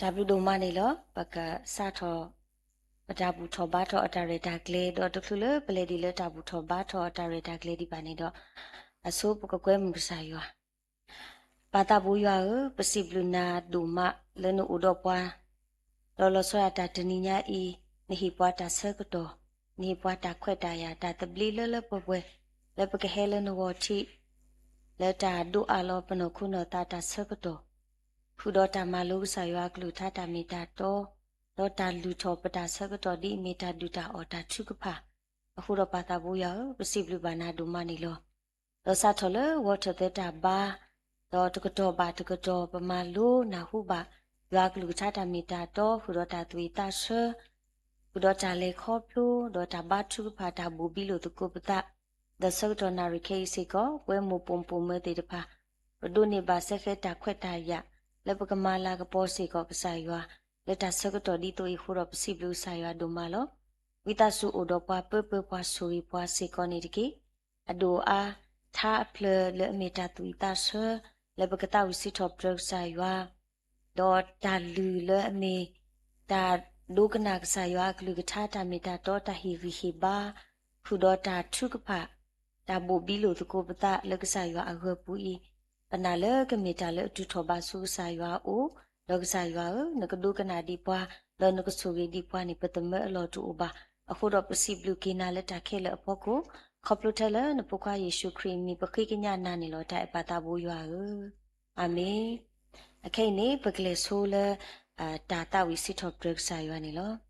တၢ်ဘျုးဒိၣ်မးန့ၣ်လီၤ. ပကစးထီၣ် ပတၢ်ဘူၣ်ထီၣ်ဘါထီၣ်အတၢ်ရဲၣ်တၢ်ကျဲၤ ဒီးတချုးလၢပလဲၤဒံးလၢတၢ်ဘူၣ်ထီၣ်ဘါထီၣ်အတၢ်ရဲၣ်တၢ်ကျဲၤဒံးဘၣ်န့ၣ်ဒီး အဆိပကကွဲမုာ်ကစၢ်ယွၤ. ပၢ်သးဘိယွၤဧၢ, ပစံးဘျုးနၤဒိၣ်မးလၢနအိၣ်ဒီးပှၤ ဒီးလီၤဆီဒၣ်တၢ်တနံၤညါအံၤ, နဟ့ၣ်ပှၤတၢ်ဆၢကတီၢ်, နဟ့ၣ်ပှၤတၢ်ခွဲးတၢ်ယာ် တၢ်သဘျ့လၢလၢပှဲၤပှဲၤ လၢပကဟဲလၢနဂီၢ်ထံး လၢတၢ်ဒိးအးလီၤပနီၢ်ခိနီၢ်သးတၢ်ဆၢကတီၢ် ဃုာ်ဒီးတၢ်မၤလိကစၢ်ယွၤအကလုၢ်ကထါတၢ်မ့ၢ်တၢ်တီ, ဒီးတၢ်လုၢ်ထီၣ်ပတၢ်ဆၢကတီၢ်ဒ်အမ့ၢ်တၢ်ဒုၣ်တၢ်အီၣ်တၢ်ထုကဖၣ်, အဃိဒီးပၢ်သးဘိယွၤဧၢ, ပစံးဘျုးဘၣ်နၤဒိၣ်မးန့ၣ်လီၤ. ဒီးစးထီၣ်လၢဂီၤထီၣ်သၢတၢ်ဘါ, ဒီးတကတီၢ်ဘၣ်တကတီၢ် ပမၤလိနၢ်ဟူဘၣ် ယွၤအကလုၢ်ကထါတၢ်မ့ၢ်တၢ်တီ ဃုာ်ဒီးတၢ်သူၣ်ဝံၣ်သးဆၢ ဃုာ်ဒီးတၢ်လဲၤခီဖျိ ဒီးတၢ်ဘါထုကဖၣ်တၢ်ဘိၣ်ဘံလိာ်သကိးပသး, ဒီးဆၢကတီၢ်နၣ်ရံၣ်ခဲအံၤစ့ၢ်ကီး ပဝဲမိၢ်ပိာ်မုၣ်ပိာ်မၢၤသ့ၣ်တဖၣ် ပဒိးန့ၢ်ဘၣ်စဲဃဲတၢ်ခွဲးတၢ်ယာ် လၢပကမၤလၤကပီၤစ့ၢ်ကီးကစၢ်ယွၤ လၢတၢ်ဆၢကတီၢ်ဒ်သိးအံၤအဃိဒီး ပစံးဘျုးကစၢ်ယွၤဒိၣ်မးလီၤ. ဝံသးစူၤအိၣ်ဒီးပှၤပၢပၢပှၤဆိၣ်ဂ့ၤပှၤစ့ၢ်ကီးန့ၣ်တက့ၢ်. အဒိၣ်အါ ထါအဖျၢၣ်လၢအမ့ၢ်တၢ်သူၣ်ဝံၣ်သးဆၢ လၢပကသးဝံၣ်စံးထီၣ်ပတြၢၤကစၢ်ယွၤ ဒီးတၢ်လုၢ်လၢအမ့ၢ် တၢ်ဒိကနၣ်ကစၢ်ယွၤအကလုၢ်ကထါ တၢ်မ့ၢ်တၢ်တီ တၢ်ဟ့ၣ်ဂံၢ်ဟ့ၣ်ဘါ ဃုာ်ဒီးတၢ်ထုကဖၣ် တၢ်ဘိၣ်ဘံလိာ်သကိးပသးလၢကစၢ်ယွၤအဂၢၤပူၤအံၤ, ပနာ်လၢကမ့ၢ်တၢ်လၢအတုၤထီၣ်ဘၣ်ဆူကစၢ်ယွၤအအိၣ်, ဒီးကစၢ်ယွၤဧၢ, နကဒိကနၣ်ဒံးပှၤ, ဒီးနကဆိၣ်ဂ့ၤဒံးပှၤန့ၣ် ပသမၢအလီၢ်တအိၣ်ဘၣ်. အဃိဒီးပစံးဘျုးက့ၤနၤလၢတၢ်ခဲလၢာ်အဖီခိၣ်, ခီဖျိထဲလၢနဖိခွါယ့ၣ်ၡူးခရံာ်အမံၤ ပဃ့ကညးနၤန့ၣ်လီၤ တၢ်အဲၣ်ပၢ်သးဘိယွၤဧၢ. အၤမ့ၣ်. အခဲအံၤန့ၣ် ပကလဲၤဆိလၢ တၢ်သးဝံၣ်စံးထီၣ်ပတြၢၤကစၢ်ယွၤန့ၣ်လီၤ.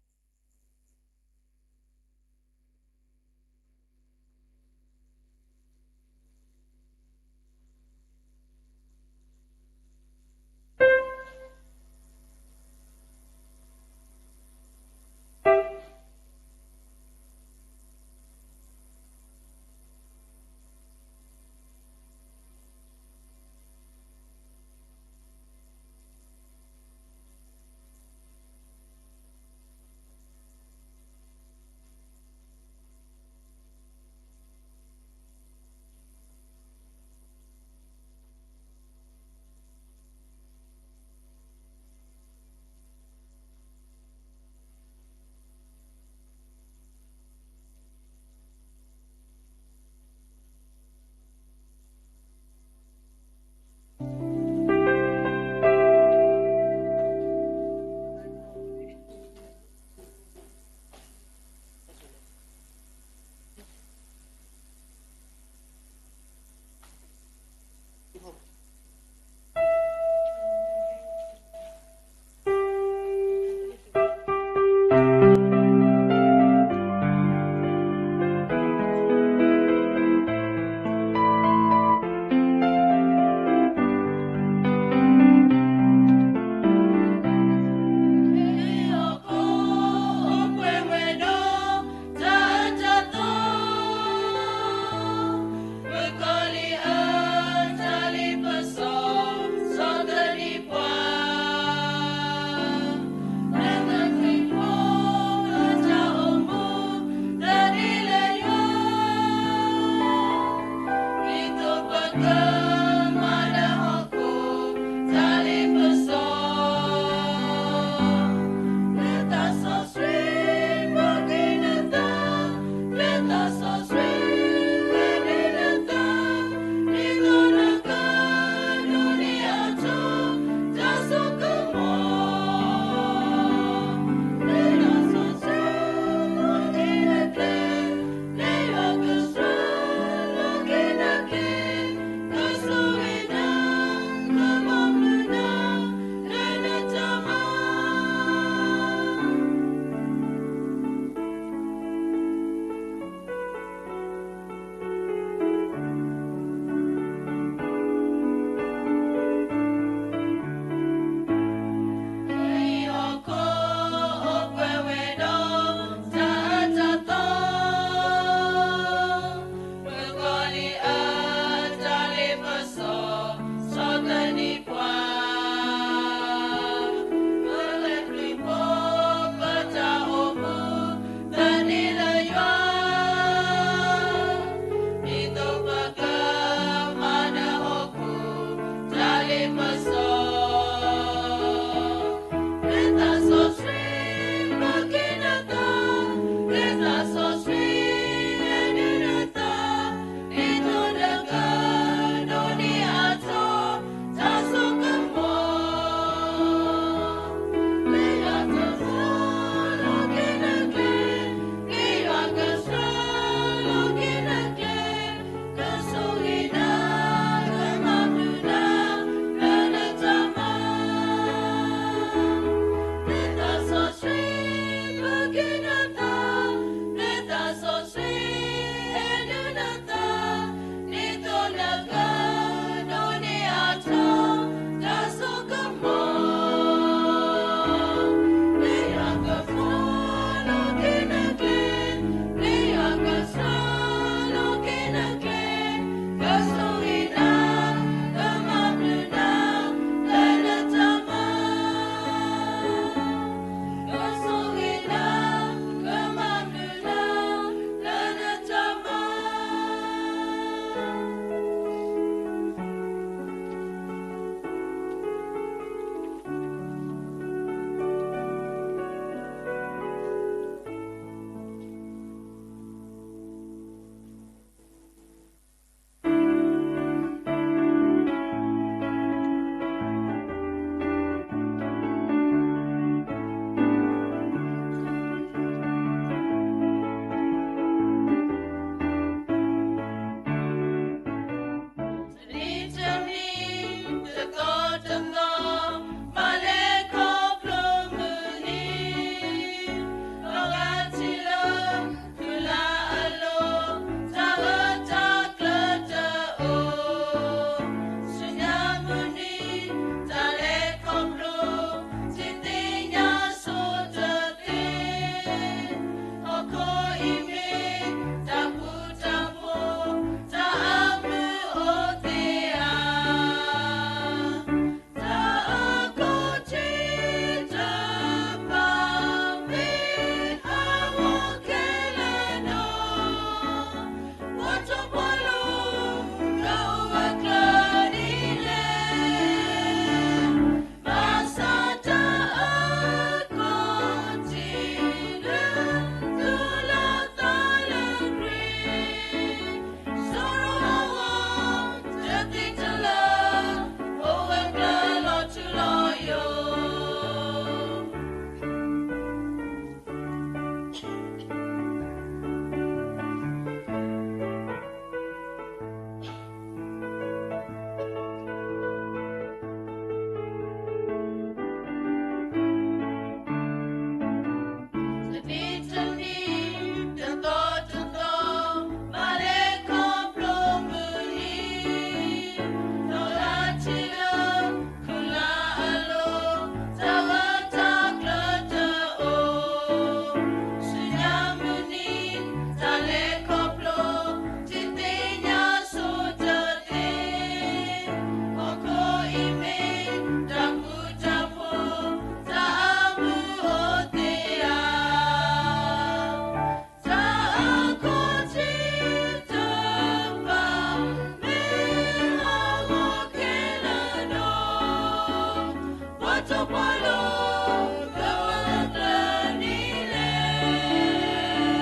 စီၤပီလူး ကဝီၤကျၢၢ်နံၤလဲၣ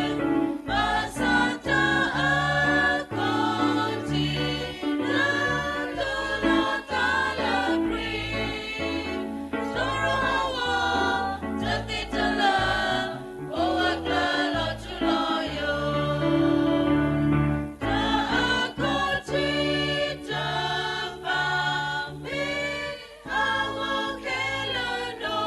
်, ဘၣ်ဆၣ်တၢ်အခီၣ်ထံးတဖၣ်မ့ၢ် လၢတူၢ်လိာ်တၢ်လၢခရံာ်, စိရိၤအဝီၤ တသ့တလၢ ပဝဲကျၢၤလီၤထူလီၤယိာ်, တၢ်အခီၣ်ထံးတဖၣ်မ့ၢ် အဂီၢ်ခဲလၢာ်နီၤ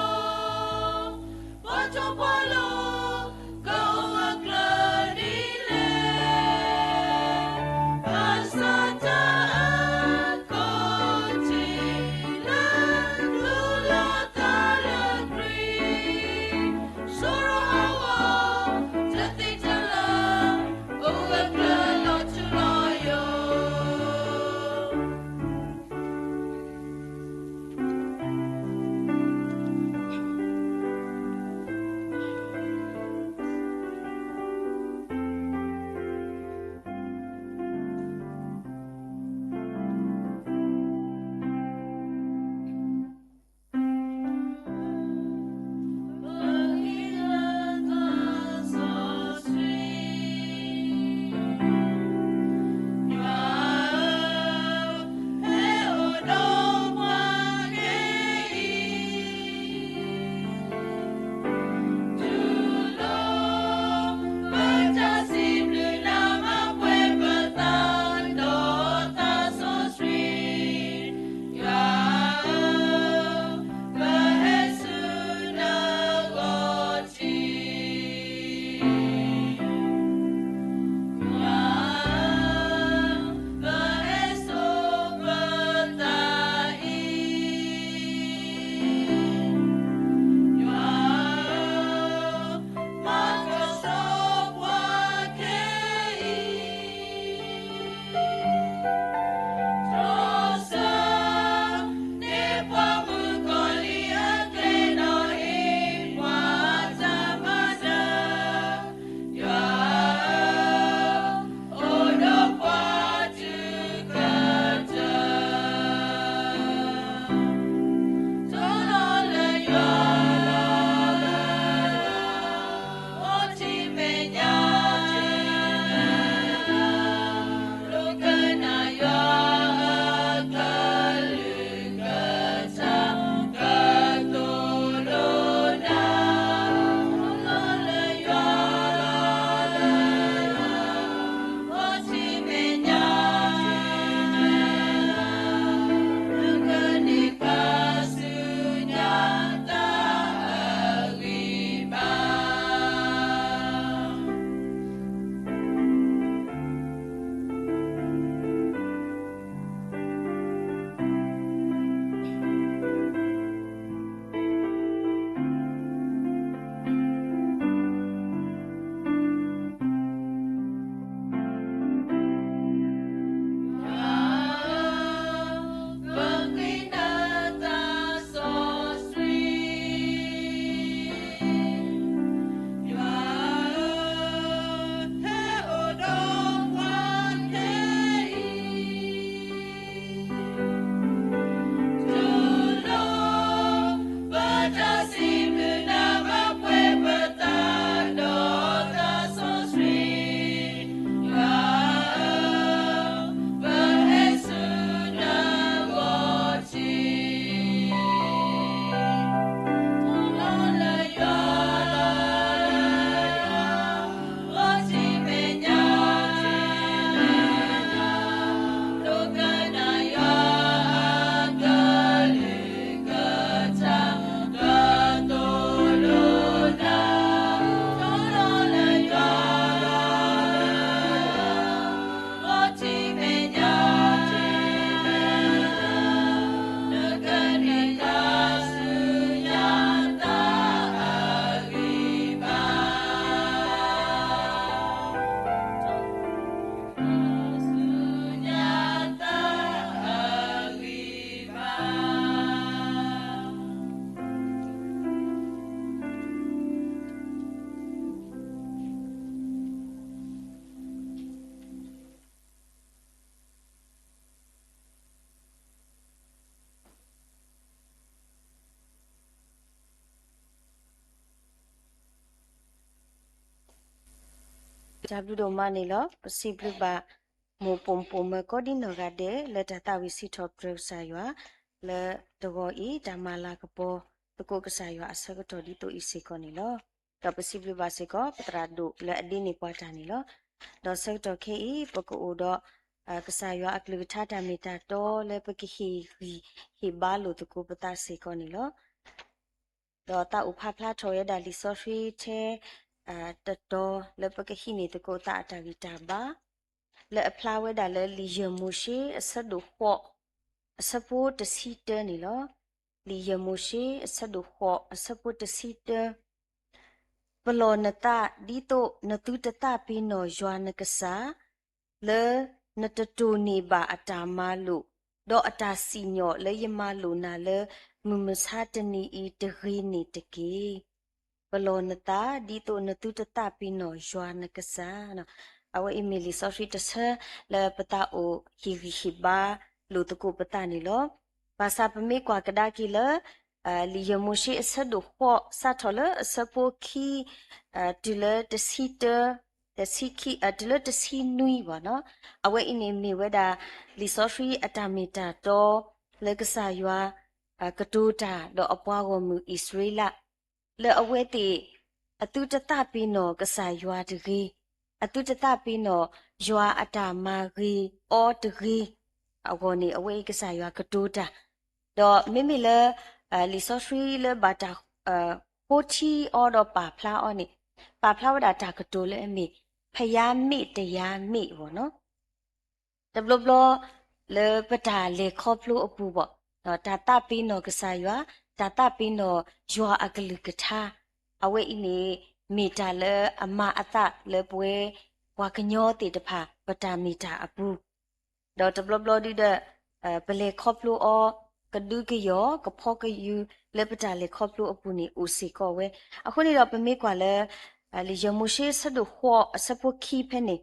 တၢ်ဘျုးဒိၣ်မးန့ၣ်လီၤ. ပစံးဘျုးဘၣ် မိၢ်ပိာ်မုၣ်ပိာ်မၢၤကိးဒံနီၢ်ဂၤဒဲး လၢတၢ်သးဝံၣ်စံးထီၣ်ပတြၢၤကစၢ်ယွၤ လၢတဂီၤအံၤ တၢ်မၤလၤကပီၤသကိးကစၢ်ယွၤအဆၢကတီၢ်ဒ်သိးအံၤစ့ၢ်ကီးန့ၣ်လီၤ. ဒီးပစံးဘျုးဘၣ်စ့ၢ်ကီး ပသရၣ်ဒိၣ်လၢအဒ့န့ၢ်ပှၤတၢ်န့ၣ်လီၤ. ဒီးဆၢကတီၢ်ခဲအံၤ ပကအိၣ်ဒီး ကစၢ်ယွၤအကလုၢ်ကထါတၢ်မ့ၢ်တၢ်တီလၢပကဟ့ၣ်ဂံၢ်ဟ့ၣ်ဘါလိာ်သကိးပသးစ့ၢ်ကီးန့ၣ်လီၤ. ဒီးသးအိၣ်ဖးဖျါထီၣ်ဝဲဒၣ်လံာ်စီဆှံထဲ တတီၤလၢပကဟံးန့ၢ်သကိးသးအတၢ်ဂံၢ်တၢ်ဘါ လၢအဖျါဝဲဒၣ်လၢလံာ်ယဲၢ်မိၤၡ့အဆၢဒိၣ်ဃိး အဆၢဖိတဆံတၢန့ၣ်လီၤ. လံာ်ယဲၢ်မိၤၡ့ အဆၢဒိၣ်ဃိး အဆၢဖိတဆံတၢ ပလီၢ်နသး ဒ်သိးနသုတသးပ့ၤနီၣ်ယွၤနကစၢ် လၢနတတိၢ်န့ၢ်ဘၣ်အတၢ်မၤလိာ်, ဒီးအတၢ်စံၣ်ညီၣ်လၢယမၤလိာ်နၤလၢမုၢ်မဆါတနံၤအံၤတဂ့ၤန့ၣ်တက့ၢ်. ပလီၢ်နသး ဒ်သိးနသုတသးပ့ၤနီၣ်ယွၤနကစၢ်. အဝဲအံၤမ့ၢ်လံာ်စီဆှံတဆၢလၢပသးအိၣ်ဟ့ၣ်ဂံၢ်ဟ့ၣ်ဘါလိာ်သကိးပသးန့ၣ်လီၤ. ဘၣ်ဆၣ်ပမ့ၢ်ကွၢ်ကဒါက့ၤလၢ လံာ်ယဲၢ်မိၤၡ့အဆၢဒိၣ်ဃိး စးထီၣ်လၢအဆၢဖိခံ တုၤလၢတဆံတၢ တဆံခံ တုၤလၢတဆံနွံဘၣ်နီၤ, အဝဲအံၤန့ၣ်မ့ၢ်ဝဲဒၣ် လံာ်စီဆှံအတၢ်မ့ၢ်တၢ်တီ လၢကစၢ်ယွၤ ကတိၤတၢ်ဒီးအပှၤဂီၢ်မုၢ်အံၣ်စရ့လး လၢအဝဲသ့ၣ် အသုတသးပ့ၤနီၣ်ကစၢ်ယွၤတဂ့ၤ, အသုတသးပ့ၤနီၣ်ယွၤအတၢ်မၤဂ့ၤအီၤတဂ့ၤ အဂီၢ်န့ၣ် အဝဲအံၤကစၢ်ယွၤကတိၤတၢ်, ဒီးမ့မ့ၢ်လၢ လံာ်စီဆှံလၢဘၣ်တၢ် ဖိထံအီၤဒီးပာ်ဖျါအီၤန့ၣ် ပာ်ဖျါဝဲဒၣ်တၢ်ကတိၤလၢအမ့ၢ် ဖယါမ့ၢ်တယါမ့ၢ်အဂီၢ်နီၤ. တဘျီဘျီ လၢပတၢ်လဲၤခီဖျိအပူၤဘၣ်, တၢ်သးပ့ၤနီၣ်ကစၢ်ယွၤ, တၢ်သးပ့ၤနီၣ်ယွၤအကလုၢ်ကထါ, အဝဲအံၤန့ၣ် မ့ၢ်တၢ်လၢအမၤအသးလၢပဝဲ ပှၤကညီသ့ၣ်တဖၣ် ပတၢ်မ့ၢ်တၢ်အပူၤ ဒီးတဘျီဘျီဒုဒီး ပလဲၤခီဖျိအီၤ ကဒုကယီၤ ကဖီကယုာ် လၢပတၢ်လဲၤခီဖျိအပူၤန့ၣ် အိၣ်စ့ၢ်ကီးဝဲ. အဃိန့ၣ်ဒီး ပမ့ၢ်ကွၢ်လၢ လံာ်ယဲၢ်မိၤၡ့အဆၢဒိၣ်ဃိးအဆၢဖိခံဖဲန့ၣ်,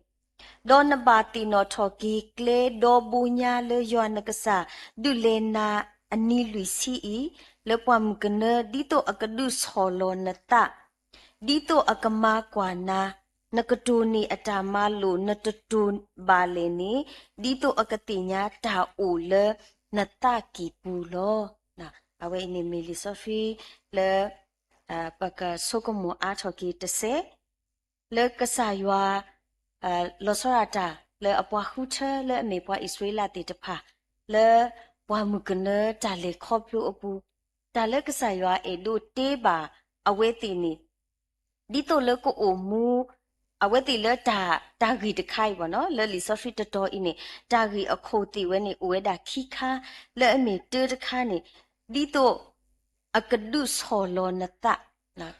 ဒီးနဘၣ်သ့ၣ်နီၣ်ထီၣ်က့ၤ ကျဲဒီဘိညါလၢယွၤနကစၢ် ဒုးလဲၤနၤအနံၤလွံၢ်ဆံအံၤ လၢပှၢ်မုၢ်ကနၢ ဒ်သိးအကဒုးဆီၣ်လီၤနသး ဒ်သိးအကမၤကွၢ်နၤ, နကတိၢ်န့ၢ်အတၢ်မၤလိာ် နတတိၢ်ဘၣ်လဲၣ်န့ၣ်, ဒ်သိးအကသ့ၣ်ညါတၢ်အိၣ်လၢနသးကံၢ်ပူၤလီၤ. အဝဲအံၤန့ၣ်မ့ၢ်လံာ်စီဆှံလၢ ပကဆိကမိၣ်အါထီၣ်က့ၤတစဲး လၢကစၢ်ယွၤ လီၤဆီဒၣ်တၢ်လၢအပှၤဃုထၢလၢအမ့ၢ်ပှၤအံၣ်စရ့လးသ့ၣ်တဖၣ် လၢပှၢ်မုၢ်ကနၢတၢ်လဲၤခီဖျိအပူၤ, တၢ်လၢကစၢ်ယွၤအဲၣ်ဒိးတ့ဘၣ်အဝဲသ့ၣ်န့ၣ် ဒ်သိးလၢကအိၣ်မူ အဝဲသ့ၣ်လၢတၢ် တၢ်ဂ့ၢ်တခါအံၤဘၣ်နီၤ, လၢလံာ်စီဆှံတတီၤအံၤန့ၣ် တၢ်ဂ့ၢ်အခိၣ်သ့ၣ်ဝဲန့ၣ် အိၣ်ဝဲဒၣ်ခံခါ, လၢအမ့ၢ်တၢတခါန့ၣ် ဒ်သိး အကဒုးဆီၣ်လီၤနသး,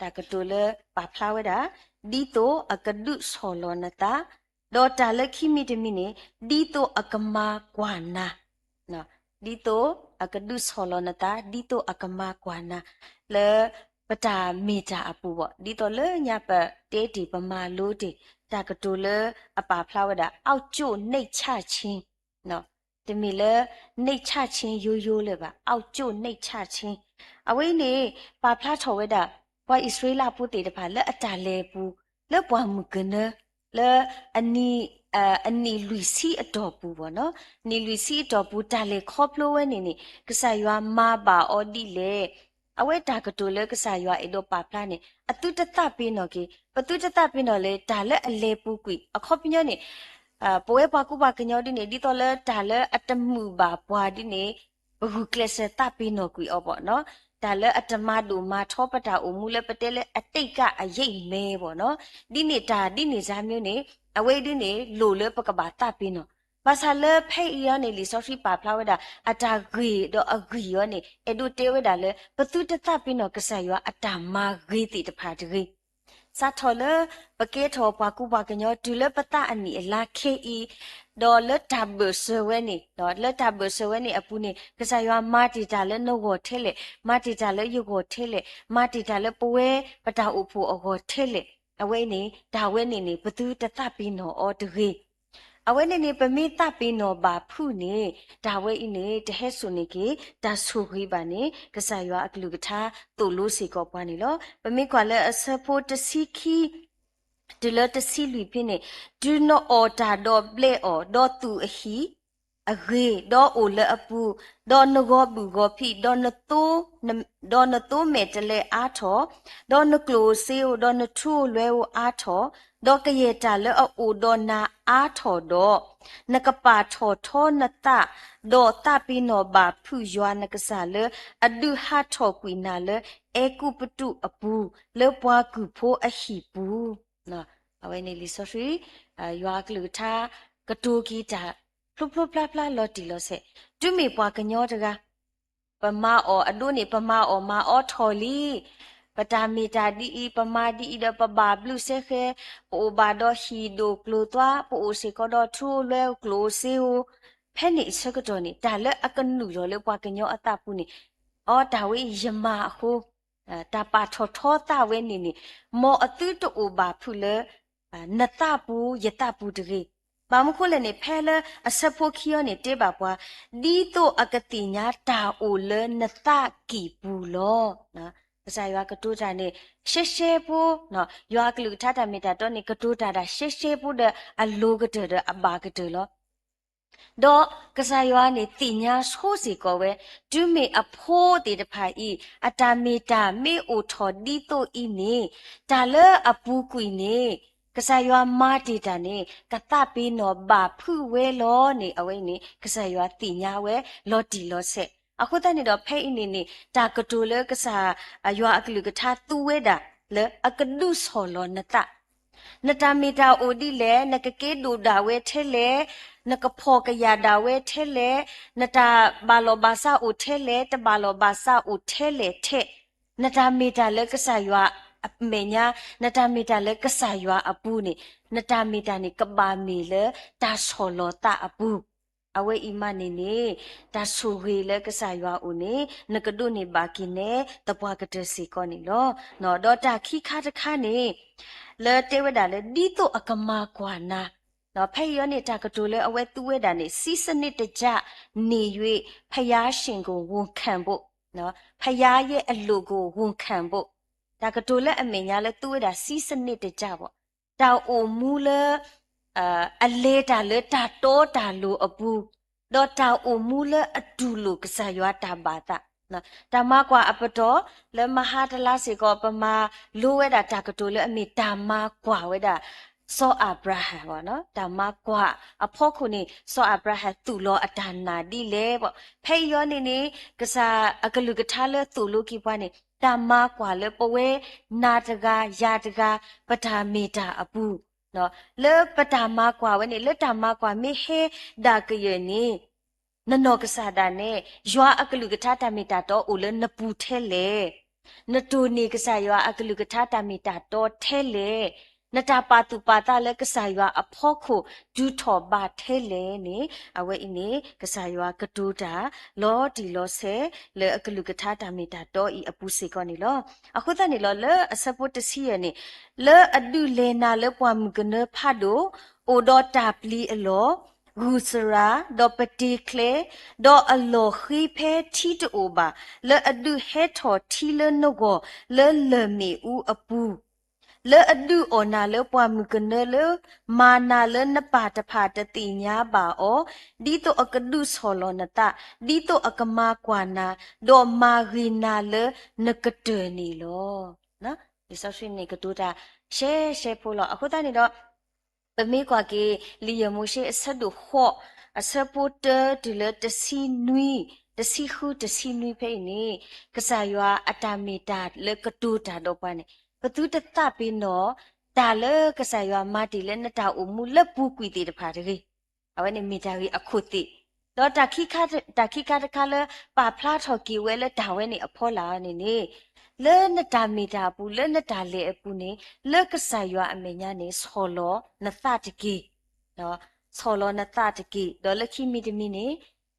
တၢ်ကတိၤလၢပာ်ဖျါဝဲဒၣ် ဒ်သိးအကဒုးဆီၣ်လီၤနသး, ဒီးတၢ်လၢခံမံၤတမံၤန့ၣ် ဒ်သိးအကမၤကွၢ်နၤ ဒ်သိးအကဒုးဆီၣ်လီၤနသး ဒ်သိးအကမၤကွၢ်နၤ လၢပတၢ်မ့ၢ်တၢ်အပူၤဘၣ်, ဒ်သိးလၢညါပတဲတ့ၢ်ပမၤလိတ့ၢ် တၢ်ကတိၤလၢအပာ်ဖျါဝဲဒၣ် အောက်ကျိတ်နှိမ့်ချခြင်း တမ့ၢ်လၢ နှိမ့်ချခြင်း ရိုးရိုးလၢၤဘၣ်, အောက်ကျိတ်နှိမ့်ချခြင်း အဝဲအံၤန့ၣ် ပာ်ဖျါထီၣ်ဝဲဒၣ် ပှၤအံၣ်စရ့လးဖိသ့ၣ်တဖၣ် လၢအတၢ်လဲၤအပူၤ လၢပှၢ်မုၢ်ကနၢ လၢ အနံၣ်လွံၢ်ဆံအတီၢ်ပူၤဘၣ်နီၤ, နံၣ်လွံၢ်ဆံအတီၢ်ပူၤ တၢ်လဲၤခီဖျိဝဲန့ၣ်န့ၣ် ကစၢ်ယွၤမၤဘၣ်အီၤဒ်လဲၣ်. အဝဲတၢ်ကတိၤလၢကစၢ်ယွၤအဲၣ်ဒိးပာ်ဖျါန့ၣ် အသုတသးပ့ၤနီၣ်က့ၤ, ပသုတသးပ့ၤနီၣ်လၢ တၢ်လၢအလဲၤပူၤကွံာ် အခီပညီန့ၣ် ပဝဲပှၤကူပှၤကညီဒ်န့ၣ် ဒ်သိးလၢတၢ်လၢအတမုာ်ဘၣ်ပှၤဒ်န့ၣ် ပဂုာ်ကျဲးစၢးသးပ့ၤနီၣ်ကွံာ်အီၤဘၣ်နီၤ, တၢ်လၢအတမၤဒိၣ်မၤထီပတၢ်အိၣ်မူလၢပတဲလၢအတိတ်က အရိပ်အမြွက်ဘၣ်နီၤ, ဒ်န့ၣ်တၢ်ဒ်န့ၣ်စၢ်မ့ၢ်န့ၣ် အဝဲဒ်န့ၣ် လိၣ်လၢပကဘၣ်သးပ့ၤနီၣ်, ဘၣ်ဆၣ်လၢဖဲအံၤအီၤန့ၣ် လံာ်စီဆှံပာ်ဖျါဝဲဒၣ် အတၢ်ဂ့ၢ်ဒီးအဂံၢ်အီၤန့ၣ် အဲၣ်ဒိးတဲဝဲဒၣ်လၢ ပသုတသးပ့ၤနီၣ်ကစၢ်ယွၤအတၢ်မၤဂ့ၤသ့ၣ်တဖၣ်တဂ့ၤ စးထီၣ်လၢပကဲထီၣ်ပှၤကူပှၤကညီတုၤလၢပသးအနံၣ်အလါခဲအံၤ, ဒီးလၢတၢ်ဘၢၣ်စၢၤဝဲန့ၣ်, လၢတၢ်ဘၢၣ်စၢၤဝဲန့ၣ်အပူၤန့ၣ် ကစၢ်ယွၤမၤတ့ၢ်တၢ်လၢနဂီၢ်ထဲလဲၣ်, မၤတ့ၢ်တၢ်လၢယဂီၢ်ထဲလဲၣ်, မၤတ့ၢ်တၢ်လၢပဝဲပတၢ်အိၣ်ဖှိၣ်အဂီၢ်ထဲလဲၣ်, အဝဲအံၤန့ၣ် တၢ်ဝဲန့ၣ်န့ၣ် ပသုတသးပ့ၤနီၣ်အီၤတဂ့ၤ အဝဲန့ၣ်န့ၣ် ပမ့ၢ်သးပ့ၤနီၣ်ဘၣ်ဖုးန့ၣ် တၢ်ဝဲအံၤန့ၣ် တဟဲစိာ်န့ၢ်က့ၤ တၢ်ဆိၣ်ဂ့ၤဘၣ်န့ၣ် ကစၢ်ယွၤအကလုၢ်ကထါသိၣ်လိစ့ၢ်ကီးပှၤန့ၣ်လီၤ. ပမ့ၢ်ကွၢ်လၢအဆၢဖိတဆံခံ တုၤလၢတဆံလွံၢ်ဖဲန့ၣ်, တုၤနအီၣ်တၢ်ဒီးဘျဲးအီၤ, ဒီးသူၣ်အဟံၣ်အဂ့ၤ, ဒီးအိၣ်လၢအပူၤ, ဒီးနဂီၤဘုၣ်ဂီၤဖံး, ဒီးနသိ ဒီးနသိမဲာ်တဲးလဲးအါထီၣ်, ဒီးနကျိၣ်ဧိၤစ့ဧိၤ, ဒီးနထူဧိၤလွဲဧိၤအါထီၣ်, ဒီးကယဲၢ်တၢ်လၢအအိၣ်ဒီးနၤအါထီၣ်ဒီး, နကပာ်ထီၣ်ထီနသး, ဒီးသးပ့ၤနီၣ်ဘၣ်ဖုးယွၤနကစၢ်လၢ အဒုးဟးထီၣ်ကွံာ်နၤလၢ အဲၤကူပတူးအပူၤ, လၢပှၤကုၢ်ဖိအဟံၣ်ပူၤ. အဝဲန့ၣ်လံာ်စီဆှံ ယွၤအကလုၢ်ကထါ ကတိၤက့ၤတၢ် ဖျိဖျိဖျါဖျါလီၤတံၢ်လီၤဆဲး, တုၤမ့ၢ်ပှၤကညီတဂၤ ပမၤအီၣ်အဒိန့ၣ် ပမၤအီၣ်မၤအီထီၣ်လံ, ပတၢ်မ့ၢ်တၢ်ဒ်အံၤ ပမၤဒ်အံၤဒီး ပဘၣ်ဘျုးစဲဃဲ, ပအိၣ်ဘၣ်ဒီးဟံၣ်ဒိၣ်ကျိၤသွါ, ပအိၣ်စ့ၢ်ကီးဒီးထူဧိၤလွဲဧိၤကျိၣ်ဧိၤစ့ဧိၤ, ဖဲန့ၣ်အဆၢကတီၢ်န့ၣ် တၢ်လၢအကနုာ်ထီၣ်လၢပှၤကညီအသးပူၤန့ၣ်, အီ တၢ်ဝဲယမၤအဃိ, တၢ်ပာ်ထီၣ်ထီသးဝဲန့ၣ်န့ၣ်, မ်အသုတအိၣ်ဘၣ်ဖုးလၢ နသးပူၤယသးပူၤတဂ့ၤ. ဘၣ်မနုၤဃိလဲၣ်န့ၣ် ဖဲလၢအဆၢဖိခံအံၤန့ၣ် တဲဘၣ်ပှၤ, ဒ်သိးအကသ့ၣ်ညါတၢ်အိၣ်လၢနသးကံၢ်ပူၤလီၤ. ကစၢ်ယွၤကတိၤတၢ်န့ၣ် ရှဲရှဲဖိ, ယွၤအကလုၢ်ကထါတၢ်မ့ၢ်တၢ်တီန့ၣ် ကတိၤတၢ်ဒၣ်ရှဲရှဲဖိဒီးအလိၤကတၢၢ်ဒီးအဘၣ်ကတၢၢ်လီၤ. ဒီးကစၢ်ယွၤန့ၣ်သ့ၣ်ညါဆိစ့ၢ်ကီးဝဲ, တုၤမ့ၢ်အဖိသ့ၣ်တဖၣ်အံၤ အတၢ်မ့ၢ်တၢ်မ့ၢ်အိၣ်ထီၣ်ဒ်သိးအံၤန့ၣ်, တၢ်လၢအပူၤကွံာ်န့ၣ် ကစၢ်ယွၤမၤတ့ၢ်တၢ်န့ၣ် ကသးပ့ၤနီၣ်ဘၣ်ဖုးဝဲလီၤန့ၣ် အဝဲအံၤန့ၣ် ကစၢ်ယွၤသ့ၣ်ညါဝဲလီၤတံၢ်လီၤဆဲး. အဃိသတးန့ၣ်ဒီး ဖဲအံၤန့ၣ်န့ၣ် တၢ်ကတိၤလၢကစၢ်ယွၤအကလုၢ်ကထါသူဝဲဒၣ် လၢအကဒုးဆီၣ်လီၤနသး နတၢ်မ့ၢ်တၢ်အိၣ်ဒ်လဲၣ်, နကက့ၤဒိၣ်ဒၣ်ဝဲထဲလဲၣ်, နကဖှီၣ်ကယာ်ဒၣ်ဝဲထဲလဲၣ်, နတၢ်ဘၣ်လီၢ်ဘၣ်စးအိၣ်ထဲလဲၣ်, တဘၣ်လီၢ်ဘၣ်စးအိၣ်ထဲလဲၣ်ထဲ, နတၢ်မ့ၢ်တၢ်လၢကစၢ်ယွၤအမဲာ်ညါ, နတၢ်မ့ၢ်တၢ်လၢကစၢ်ယွၤအပူၤန့ၣ်, နတၢ်မ့ၢ်တၢ်န့ၣ် ကဘၣ်မ့ၢ်လၢတၢ်ဆီၣ်လီၤသးအပူၤ အဝဲအံၤမးန့ၣ်န့ၣ်, တၢ်ဆိၣ်ဂ့ၤလၢကစၢ်ယွၤအအိၣ်န့ၣ် နကဒိးန့ၢ်ဘၣ်က့ၤနဲသပှၢ်ကတၢၢ်စ့ၢ်ကီးန့ၣ်လီၤ. ဒီးတၢ်ခံခါတခါန့ၣ်, လၢတဲဝဲဒၣ်လၢ ဒ်သိးအကမၤကွၢ်နၤ, ဖဲအံၤအံၤန့ၣ် တၢ်ကတိၤလၢအဝဲသူဝဲဒၣ်န့ၣ် စံးစနစ်တကျ နေ၍ ဘုရားရှင်ကို ဝန်ခံဖို့, ဘုရားရဲ့အလိုကို ဝန်ခံဖို့, တၢ်ကတိၤလၢအမဲာ်ညါလၢသူဝဲဒၣ်စံးစနစ်တကျဘၣ် တၢ်အိၣ်မူလၢ အလဲၤတၢ်လၢတၢ်တီတၢ်လိၤအပူၤ, ဒီးတၢ်အိၣ်မူလၢအတူၢ်လိာ်ကစၢ်ယွၤတၢ်ဘၣ်သး, တၢ်မၤကွၢ်အပတီၢ်, လၢမဟါတလါစ့ၢ်ကီး ပမၤလိဝဲဒၣ်တၢ်ကတိၤလၢအမ့ၢ်တၢ်မၤကွၢ်ဝဲဒၣ် စီၤအၤဘြၤဟၣ်, တၢ်မၤကွၢ်အဖီခိၣ်န့ၣ် စီၤအၤဘြၤဟၣ်သူၣ်လီၤအတၢ်နာ်ဒ်လဲၣ်ဘၣ်. ဖဲအံၤအံၤန့ၣ်န့ၣ် ကစၢ်အကလုၢ်ကထါလၢသိၣ်လိက့ၤပှၤန့ၣ် တၢ်မၤကွၢ်လၢပဝဲနၤတဂၤယၤတဂၤ ပတၢ်မ့ၢ်တၢ်အပူၤ, လၢပတၢ်မၤကွၢ်ဝဲန့ၣ် လၢတၢ်မၤကွၢ်မ့ၢ်ဟဲဒၣ်ကယဲၢ်န့ၣ် နနီၢ်ကစၢ်ဒၣ်နဲ ယွၤအကလုၢ်ကထါတၢ်မ့ၢ်တၢ်တီအိၣ်လၢနပူၤထဲလဲၣ်, နတိၢ်န့ၢ်ကစၢ်ယွၤအကလုၢ်ကထါတၢ်မ့ၢ်တၢ်တီထဲလဲၣ်, နတၢ်ပာ်သူၣ်ပာ်သးလၢကစၢ်ယွၤအဖီခိၣ်တုၤထီၣ်ဘးထဲလဲၣ်န့ၣ် အဝဲအံၤန့ၣ် ကစၢ်ယွၤကတိၤတၢ် လီၤတံၢ်လီၤဆဲး လၢအကလုၢ်ကထါတၢ်မ့ၢ်တၢ်တီအံၤအပူၤစ့ၢ်ကီးန့ၣ်လီၤ. အဃိသတးန့ၣ်လီၤ လၢအဆၢဖိတဆံယဲၢ်န့ၣ်, လၢအဒုးလဲၤနၤလၢပှၢ်မုၢ်ကနၢဖးဒိၣ်, အိၣ်ဒီးတၢ်ပျံၤအလီၢ်, ဂုၢ်စရၣ်, ဒီးပတ့ၤကျဲ, ဒီးအလီၢ်ဃ့ဖဲထံတအိၣ်ဘၣ်, လၢအဒုးဟဲထီၣ်ထံလၢနဂီၢ် လၢလၢၢ်မ့ၣ်အူအပူၤ, လၢအဒုးအီၣ်နၤလၢပှၢ်မုၢ်ကနၢလၢ မၤနၤလၢနပၢ်တဖၣ်တသ့ၣ်ညါဘၣ်အီၤ, ဒ်သိးအကဒုးဆီၣ်လီၤနသး, ဒ်သိးအကမၤကွၢ်နၤ, ဒီးမၤဂ့ၤနၤလၢနကတၢၢ်န့ၣ်လီၤ. လံာ်စီဆှံန့ၣ်ကတိၤတၢ်ရှဲရှဲဖိလီၤ. အဃိသတးန့ၣ်ဒီး ပမ့ၢ်ကွၢ်က့ၤ လံာ်ယဲၢ်မိၤၡ့အဆၢဒိၣ်ဃိး အဆၢဖိတၢတုၤလၢတဆံနွံ, တဆံဃုတဆံနွံဖဲအံၤန့ၣ်, ကစၢ်ယွၤအတၢ်မ့ၢ်တၢ်လၢကတိၤတၢ်ဒီးပှၤန့ၣ် ပသုတသးပ့ၤနီၣ် တၢ်လၢကစၢ်ယွၤမၤတ့ၢ်လၢနတၢ်အိၣ်မူလၢပူၤကွံာ်သ့ၣ်တဖၣ်တဂ့ၤ. အဝဲန့ၣ်မ့ၢ်တၢ်ဂ့ၢ်အခိၣ်သ့ၣ်, ဒီးတၢ်ခံခါတခါလၢပာ်ဖျါထီၣ်က့ၤဝဲလၢတၢ်ဝဲန့ၣ်အဖီလာ်န့ၣ်န့ၣ်, လၢနတၢ်မ့ၢ်တၢ်အပူၤ လၢနတၢ်လဲၤအပူၤန့ၣ် လၢကစၢ်ယွၤအမဲာ်ညါန့ၣ် ဆီၣ်လီၤနသးတက့ၢ် ဆီၣ်လီၤနသးတက့ၢ်. ဒီးလၢခံမံၤတမံၤန့ၣ်,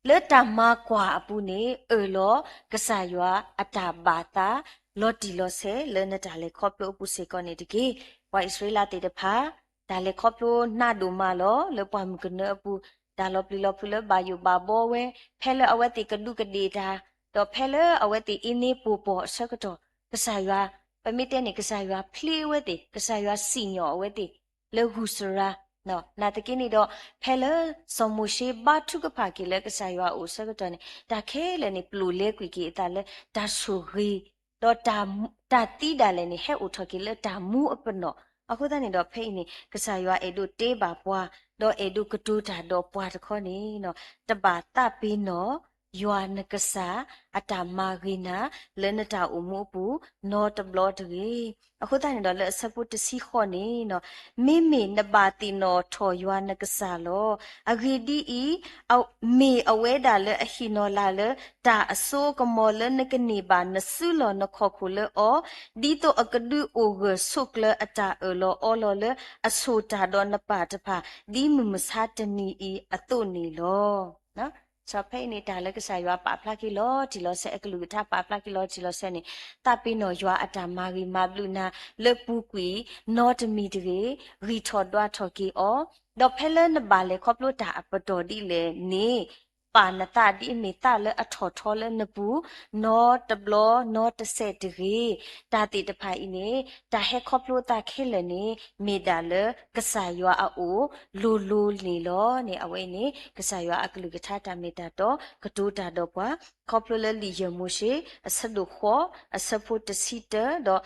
လၢတၢ်မၤကွၢ်အပူၤန့ၣ် အၢၣ်လီၤကစၢ်ယွၤအတၢ်ဘၣ်သး လီၤတံၢ်လီၤဆဲး လၢနတၢ်လဲၤခီဖျိအပူၤစ့ၢ်ကီးန့ၣ်တက့ၢ်. ပှၤအံၣ်စရ့လးသ့ၣ်တဖၣ် တၢ်လဲၤခီဖျိနးဒိၣ်မးလီၤ. လၢပှၢ်မုၢ်ကနၢအပူၤ တၢ်လီၤပျံၤလီၤဖုးလၢဘၣ်ယိၣ်ဘၣ်ဘီဝဲ, ဖဲလၢအဝဲသ့ၣ်ကဒူးကဒ့ၣ်တၢ်, ဒီးဖဲလၢအဝဲသ့ၣ်အ့န့ပိာ်ပီၢ်အဆၢကတီၢ်, ကစၢ်ယွၤ ပမ့ၢ်တဲန့ၣ် ကစၢ်ယွၤဖျ့အဝဲသ့ၣ်, ကစၢ်ယွၤစံၣ်ညီၣ်အဝဲသ့ၣ် လၢဂုၢ်စရါ, နာ်သက့န့ၣ်ဒီး ဖဲလၢစီၤမိၤၡ့ဘါထုကဖၣ်က့ၤလၢကစၢ်ယွၤအအိၣ်အဆၢကတီၢ်န့ၣ် တၢ်ခဲလၢာ်န့ၣ် ပျိာ်လဲကွံာ်က့ၤအသးလၢတၢ်ဆိၣ်ဂ့ၤ, ဒီးတၢ်သံဒၣ်လဲာ်န့ၣ် ဟဲအိၣ်ထီၣ်က့ၤလၢတၢ်မူအပနီၣ်. အဃိသတးန့ၣ်ဒီး ဖဲအံၤန့ၣ် ကစၢ်ယွၤအဲၣ်ဒိးတဲဘၣ်ပှၤ, ဒီးအဲၣ်ဒိးကတိၤတၢ်ဒီးပှၤတခီန့ၣ်, တဘၣ်သးပ့ၤနီၣ် ယွၤနကစၢ် အတၢ်မၤဂ့ၤနၤ လၢနတၢ်အိၣ်မူအပူၤ နီတဘျီတဂ့ၤ. အဃိသတးန့ၣ်ဒီး လၢအဆၢဖိတဆံဃိးန့ၣ်, မ့မ့ၢ်နဘၣ်သ့ၣ်နီၣ်ထီၣ်ယွၤနကစၢ်လီၤ. အဂ့ၢ်ဒ်အံၤ, မ့ၢ်အဝဲဒၣ်လၢအဟ့ၣ်နီၤလၢ်လၢ တၢ်အစိအကမီၤလၢနကန့ၢ်ဘၣ် နစုလီၢ်နခီၣ်ခိၣ်လၢအီၤ, ဒ်သိးအကဒုးအိၣ်ဂၢၢ်ဆိးကျၢၤအတၢ်အၢၣ်လီၤအီလီၤလၢအဆိၣ်တၢ်ဒီးနပၢ်တဖၣ် ဒ်မုၢ်မဆါတနံၤအံၤအသိးန့ၣ်လီၤ. ဖဲအံၤန့ၣ် တၢ်လၢကစၢ်ယွၤပာ်ဖျါက့ၤလီၤတံၢ်လီၤဆဲး အကလုၢ်ကထါပာ်ဖျါက့ၤလီၤတံၢ်လီၤဆဲးန့ၣ် သးပ့ၤနီၣ်ယွၤအတၢ်မၤဂ့ၤမၤဘျုးနၤ လၢပူၤကွံာ်နီတမံၤတဂ့ၤ, ဂံၢ်ထီၣ်ဒွးထီၣ်က့ၤအီၤ, ဒီးဖဲလၢနဘၣ်လဲၤခီဖျိတၢ်အပတီၢ်ဒ်လဲၣ်န့ၣ် ပာ်နသးဒ်အမ့ၢ်သးလၢအထီၣ်ထီလၢနပူၤ နီတဘျီနီတစဲးတဂ့ၤ. တၢ်သ့ၣ်တဖၣ်အံၤန့ၣ် တၢ်ဟဲခီဖျိသးခဲလၢာ်န့ၣ် မ့ၢ်ဒၣ်လၢကစၢ်ယွၤအအိၣ်လိၤလိၤန့ၣ်လီၤန့ၣ်. အဝဲအံၤန့ၣ် ကစၢ်ယွၤအကလုၢ်ကထါတၢ်မ့ၢ်တၢ်တီ ကတိၤတၢ်ဒီးပှၤ ခီဖျိလၢလံာ်ယဲၢ်မိၤၡ့ အဆၢဒိၣ်ဃိး အဆၢဖိတဆံတၢ ဒီး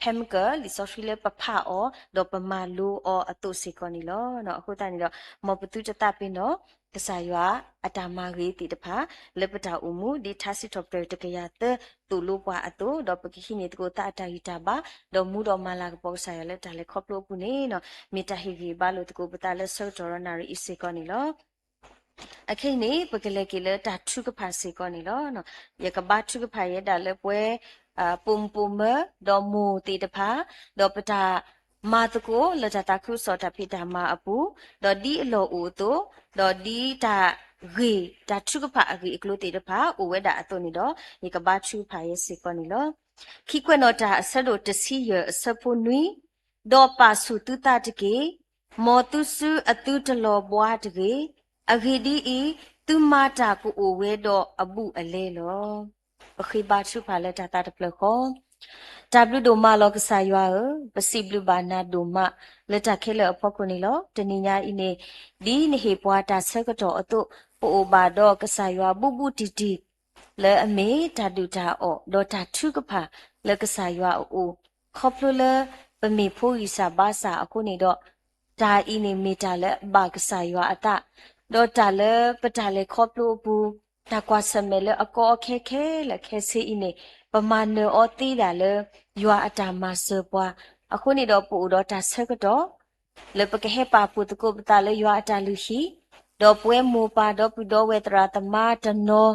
ဖဲမ့ၢ်က လံာ်စီဆှံလၢပဖးအီၤ ဒီးပမၤလိအီၤအသိးစ့ၢ်ကီးန့ၣ်လီၤ. အဃိသတးန့ၣ်ဒီး မ်ပသုတသးပ့ၤနီၣ် ကစၢ်ယွၤအတၢ်မၤဂ့ၤသ့ၣ်တဖၣ် လၢပတၢ်အိၣ်မူ ဒ်ထါစံးထီၣ်ပတြၢၤတကယၤသၢ သိၣ်လိပှၤအသိး, ဒီးပကဟံးန့ၢ်သကိးသးအတၢ်ဂံၢ်တၢ်ဘါ, ဒီးမူဒီးမၤလၤကပီၤကစၢ်ယွၤလၢတၢ်လဲၤခီဖျိအပူၤန့ၣ် မ့ၢ်တၢ်ဟ့ၣ်ဂံၢ်ဘါလိာ်သကိးပသးလၢဆၢကတီၢ်ဒီးနၣ်ရံၣ်အံၤစ့ၢ်ကီးန့ၣ်လီၤ. အခဲအံၤန့ၣ် ပကလဲၤက့ၤလၢတၢ်ထုကဖၣ်စ့ၢ်ကီးန့ၣ်လီၤ. ယကဘါထုကဖၣ်ယဲဒၣ်လၢပဝဲ ပိာ်မုၣ်ပိာ်မၢၤ ဒီးမိၢ်သ့ၣ်တဖၣ်, ဒီးပတၢ်မၤသကိးလၢတၢ်သးခုကစီၣ်တၢ်ဖံးတၢ်မၤအပူၤ, ဒီးဒ်အလီၢ်အိၣ်အသိး, ဒီးဒ်တၢ်ဂ့ၢ် တၢ်ထုကဖၣ်အဂ့ၢ်အကျိၤသ့ၣ်တဖၣ် အိၣ်ဝဲဒၣ်အသိးန့ၣ်ဒီး ယကဘါထုကဖၣ်ယဲစ့ၢ်ကီးန့ၣ်လီၤ. ခံကွဲးနီၣ်တၢ်အဆၢဒိၣ်တဆံယဲၢ်အဆၢဖိနွံ, ဒီးပာ်ဆူၣ်သုသးတက့ၢ်. မ်သုစုအသုတလီၤဘှါတဂ့ၤ. အဂ့ၢ်ဒ်အံၤ, သုမၤတၢ်ကအိၣ်ဝဲဒီးအဘူးအလဲလီၤ. ပဃ့ဘါထုကဖၣ်လၢတၢ်သးတဖျၢၣ်ဃီ, တၢ်ဘျုးဒိၣ်မးလီၤကစၢ်ယွၤဧၢ, ပစံးဘျုးဘၣ်နၤဒိၣ်မး လၢတၢ်ခဲလၢာ်အဖီခိၣ်န့ၣ်လီၤ. တနံၤညါအံၤန့ၣ် ဒ်နဟ့ၣ်ပှၤတၢ်ဆၢကတီၢ်အသိး ပအိၣ်ဘၣ်ဒီးကစၢ်ယွၤဘူးဘူးတံၢ်တံၢ် လၢအမ့ၢ်တၢ်ဒုၣ်တၢ်အီၣ် ဒီးတၢ်ထုကဖၣ်လၢကစၢ်ယွၤအအိၣ်, ခီဖျိလၢပမ့ၢ်ဖိဂံၢ်စၢ်ဘါစၢ်အဃိန့ၣ်ဒီး တၢ်အံၤန့ၣ်မ့ၢ်တၢ်လၢအဘၣ်ကစၢ်ယွၤအသး, ဒီးတၢ်လၢပတၢ်လဲၤခီဖျိအပူၤ, တၢ်ကွၢ်ဆၢၣ်မဲာ်လၢအကီအခဲခဲလၢာ်ခဲဆ့အံၤန့ၣ် ပမၤနၢၤအီၤသ့ဒၣ်လၢ ယွၤအတၢ်မၤစၢၤပှၤ, အဃိန့ၣ်ဒီးပအိၣ်ဒီးတၢ်ဆၢကတီၢ် လၢပကဟဲပာ်ဖှိၣ်သကိးပသးလၢယွၤအတၢ်လုၢ်ဟံၣ်, ဒီးပဝဲမိၢ်ပၢ်ဒီပုၢ်ဒီဝဲၢ်သရၣ်သမါတနီၤ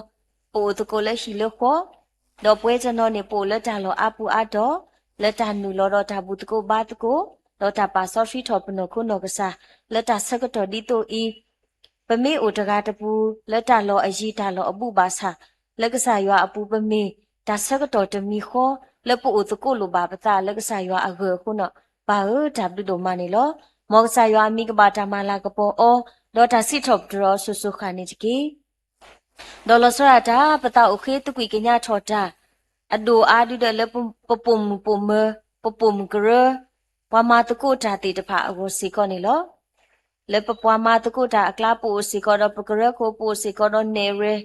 ပအိၣ်သကိးလၢဟံၣ်လၢဃီ, ဒီးပဝဲတနီၤန့ၣ် ပအိၣ်လၢတၢ်လီၢ်အါပူၤအါတီၤ, လၢတၢ်နုာ်လီၤဒီးတၢ်ဘူၣ်သကိးဘါသကိး, ဒီးတၢ်ပာ်စီဆှံထီၣ်ပနီၢ်ခိနီၢ်ကစၢ်, လၢတၢ်ဆၢကတီၢ်ဒ်သိးအံၤ ပမ့ၢ်အိၣ်တဂၤတပူၤ လၢတၢ်လီၢ်အယံၤတၢ်လီၢ်အဘူးဘၣ်ဆၣ်, လၢကစၢ်ယွၤအပူၤပမ့ၢ်တၢ်ဆၢကတီၢ်တမံၤဃီ လၢပအိၣ်သကိးလိာ်ဘၣ်ပသးလၢကစၢ်ယွၤအဂၢၢ်အဃိန့ၣ်, ပၢ်ဧၢ တၢ်ဘျုးဒိၣ်မးန့ၣ်လီၤ. မ်ကစၢ်ယွၤအမံၤကဘၣ်တၢ်မၤလၤကပီၤအီၤ, ဒီးတၢ်စံးထီၣ်ပတြၢၤအီၤစိၤစိၤဃၣ်န့ၣ်တက့ၢ်. ဒီးလီၤဆီဒၣ်တၢ် ပသးအိၣ်ဃ့သကွံာ်ကညးထီၣ်တၢ် အဒိၣ်အါဒုဒီးလၢပပိာ်မုၣ်ပိာ်မၢၤ, ပပိာ်မုၣ်ကရၢ, ပှၤမၤသကိးတၢ်သ့ၣ်တဖၣ်အဂီၢ်စ့ၢ်ကီးန့ၣ်လီၤ. လၢပပှၤမၤသကိးတၢ်အကျါ ပအိၣ်စ့ၢ်ကီးဒီးပကရၢခိၣ်, ပအိၣ်စ့ၢ်ကီးဒီးနဲၣ်ရွဲၣ်,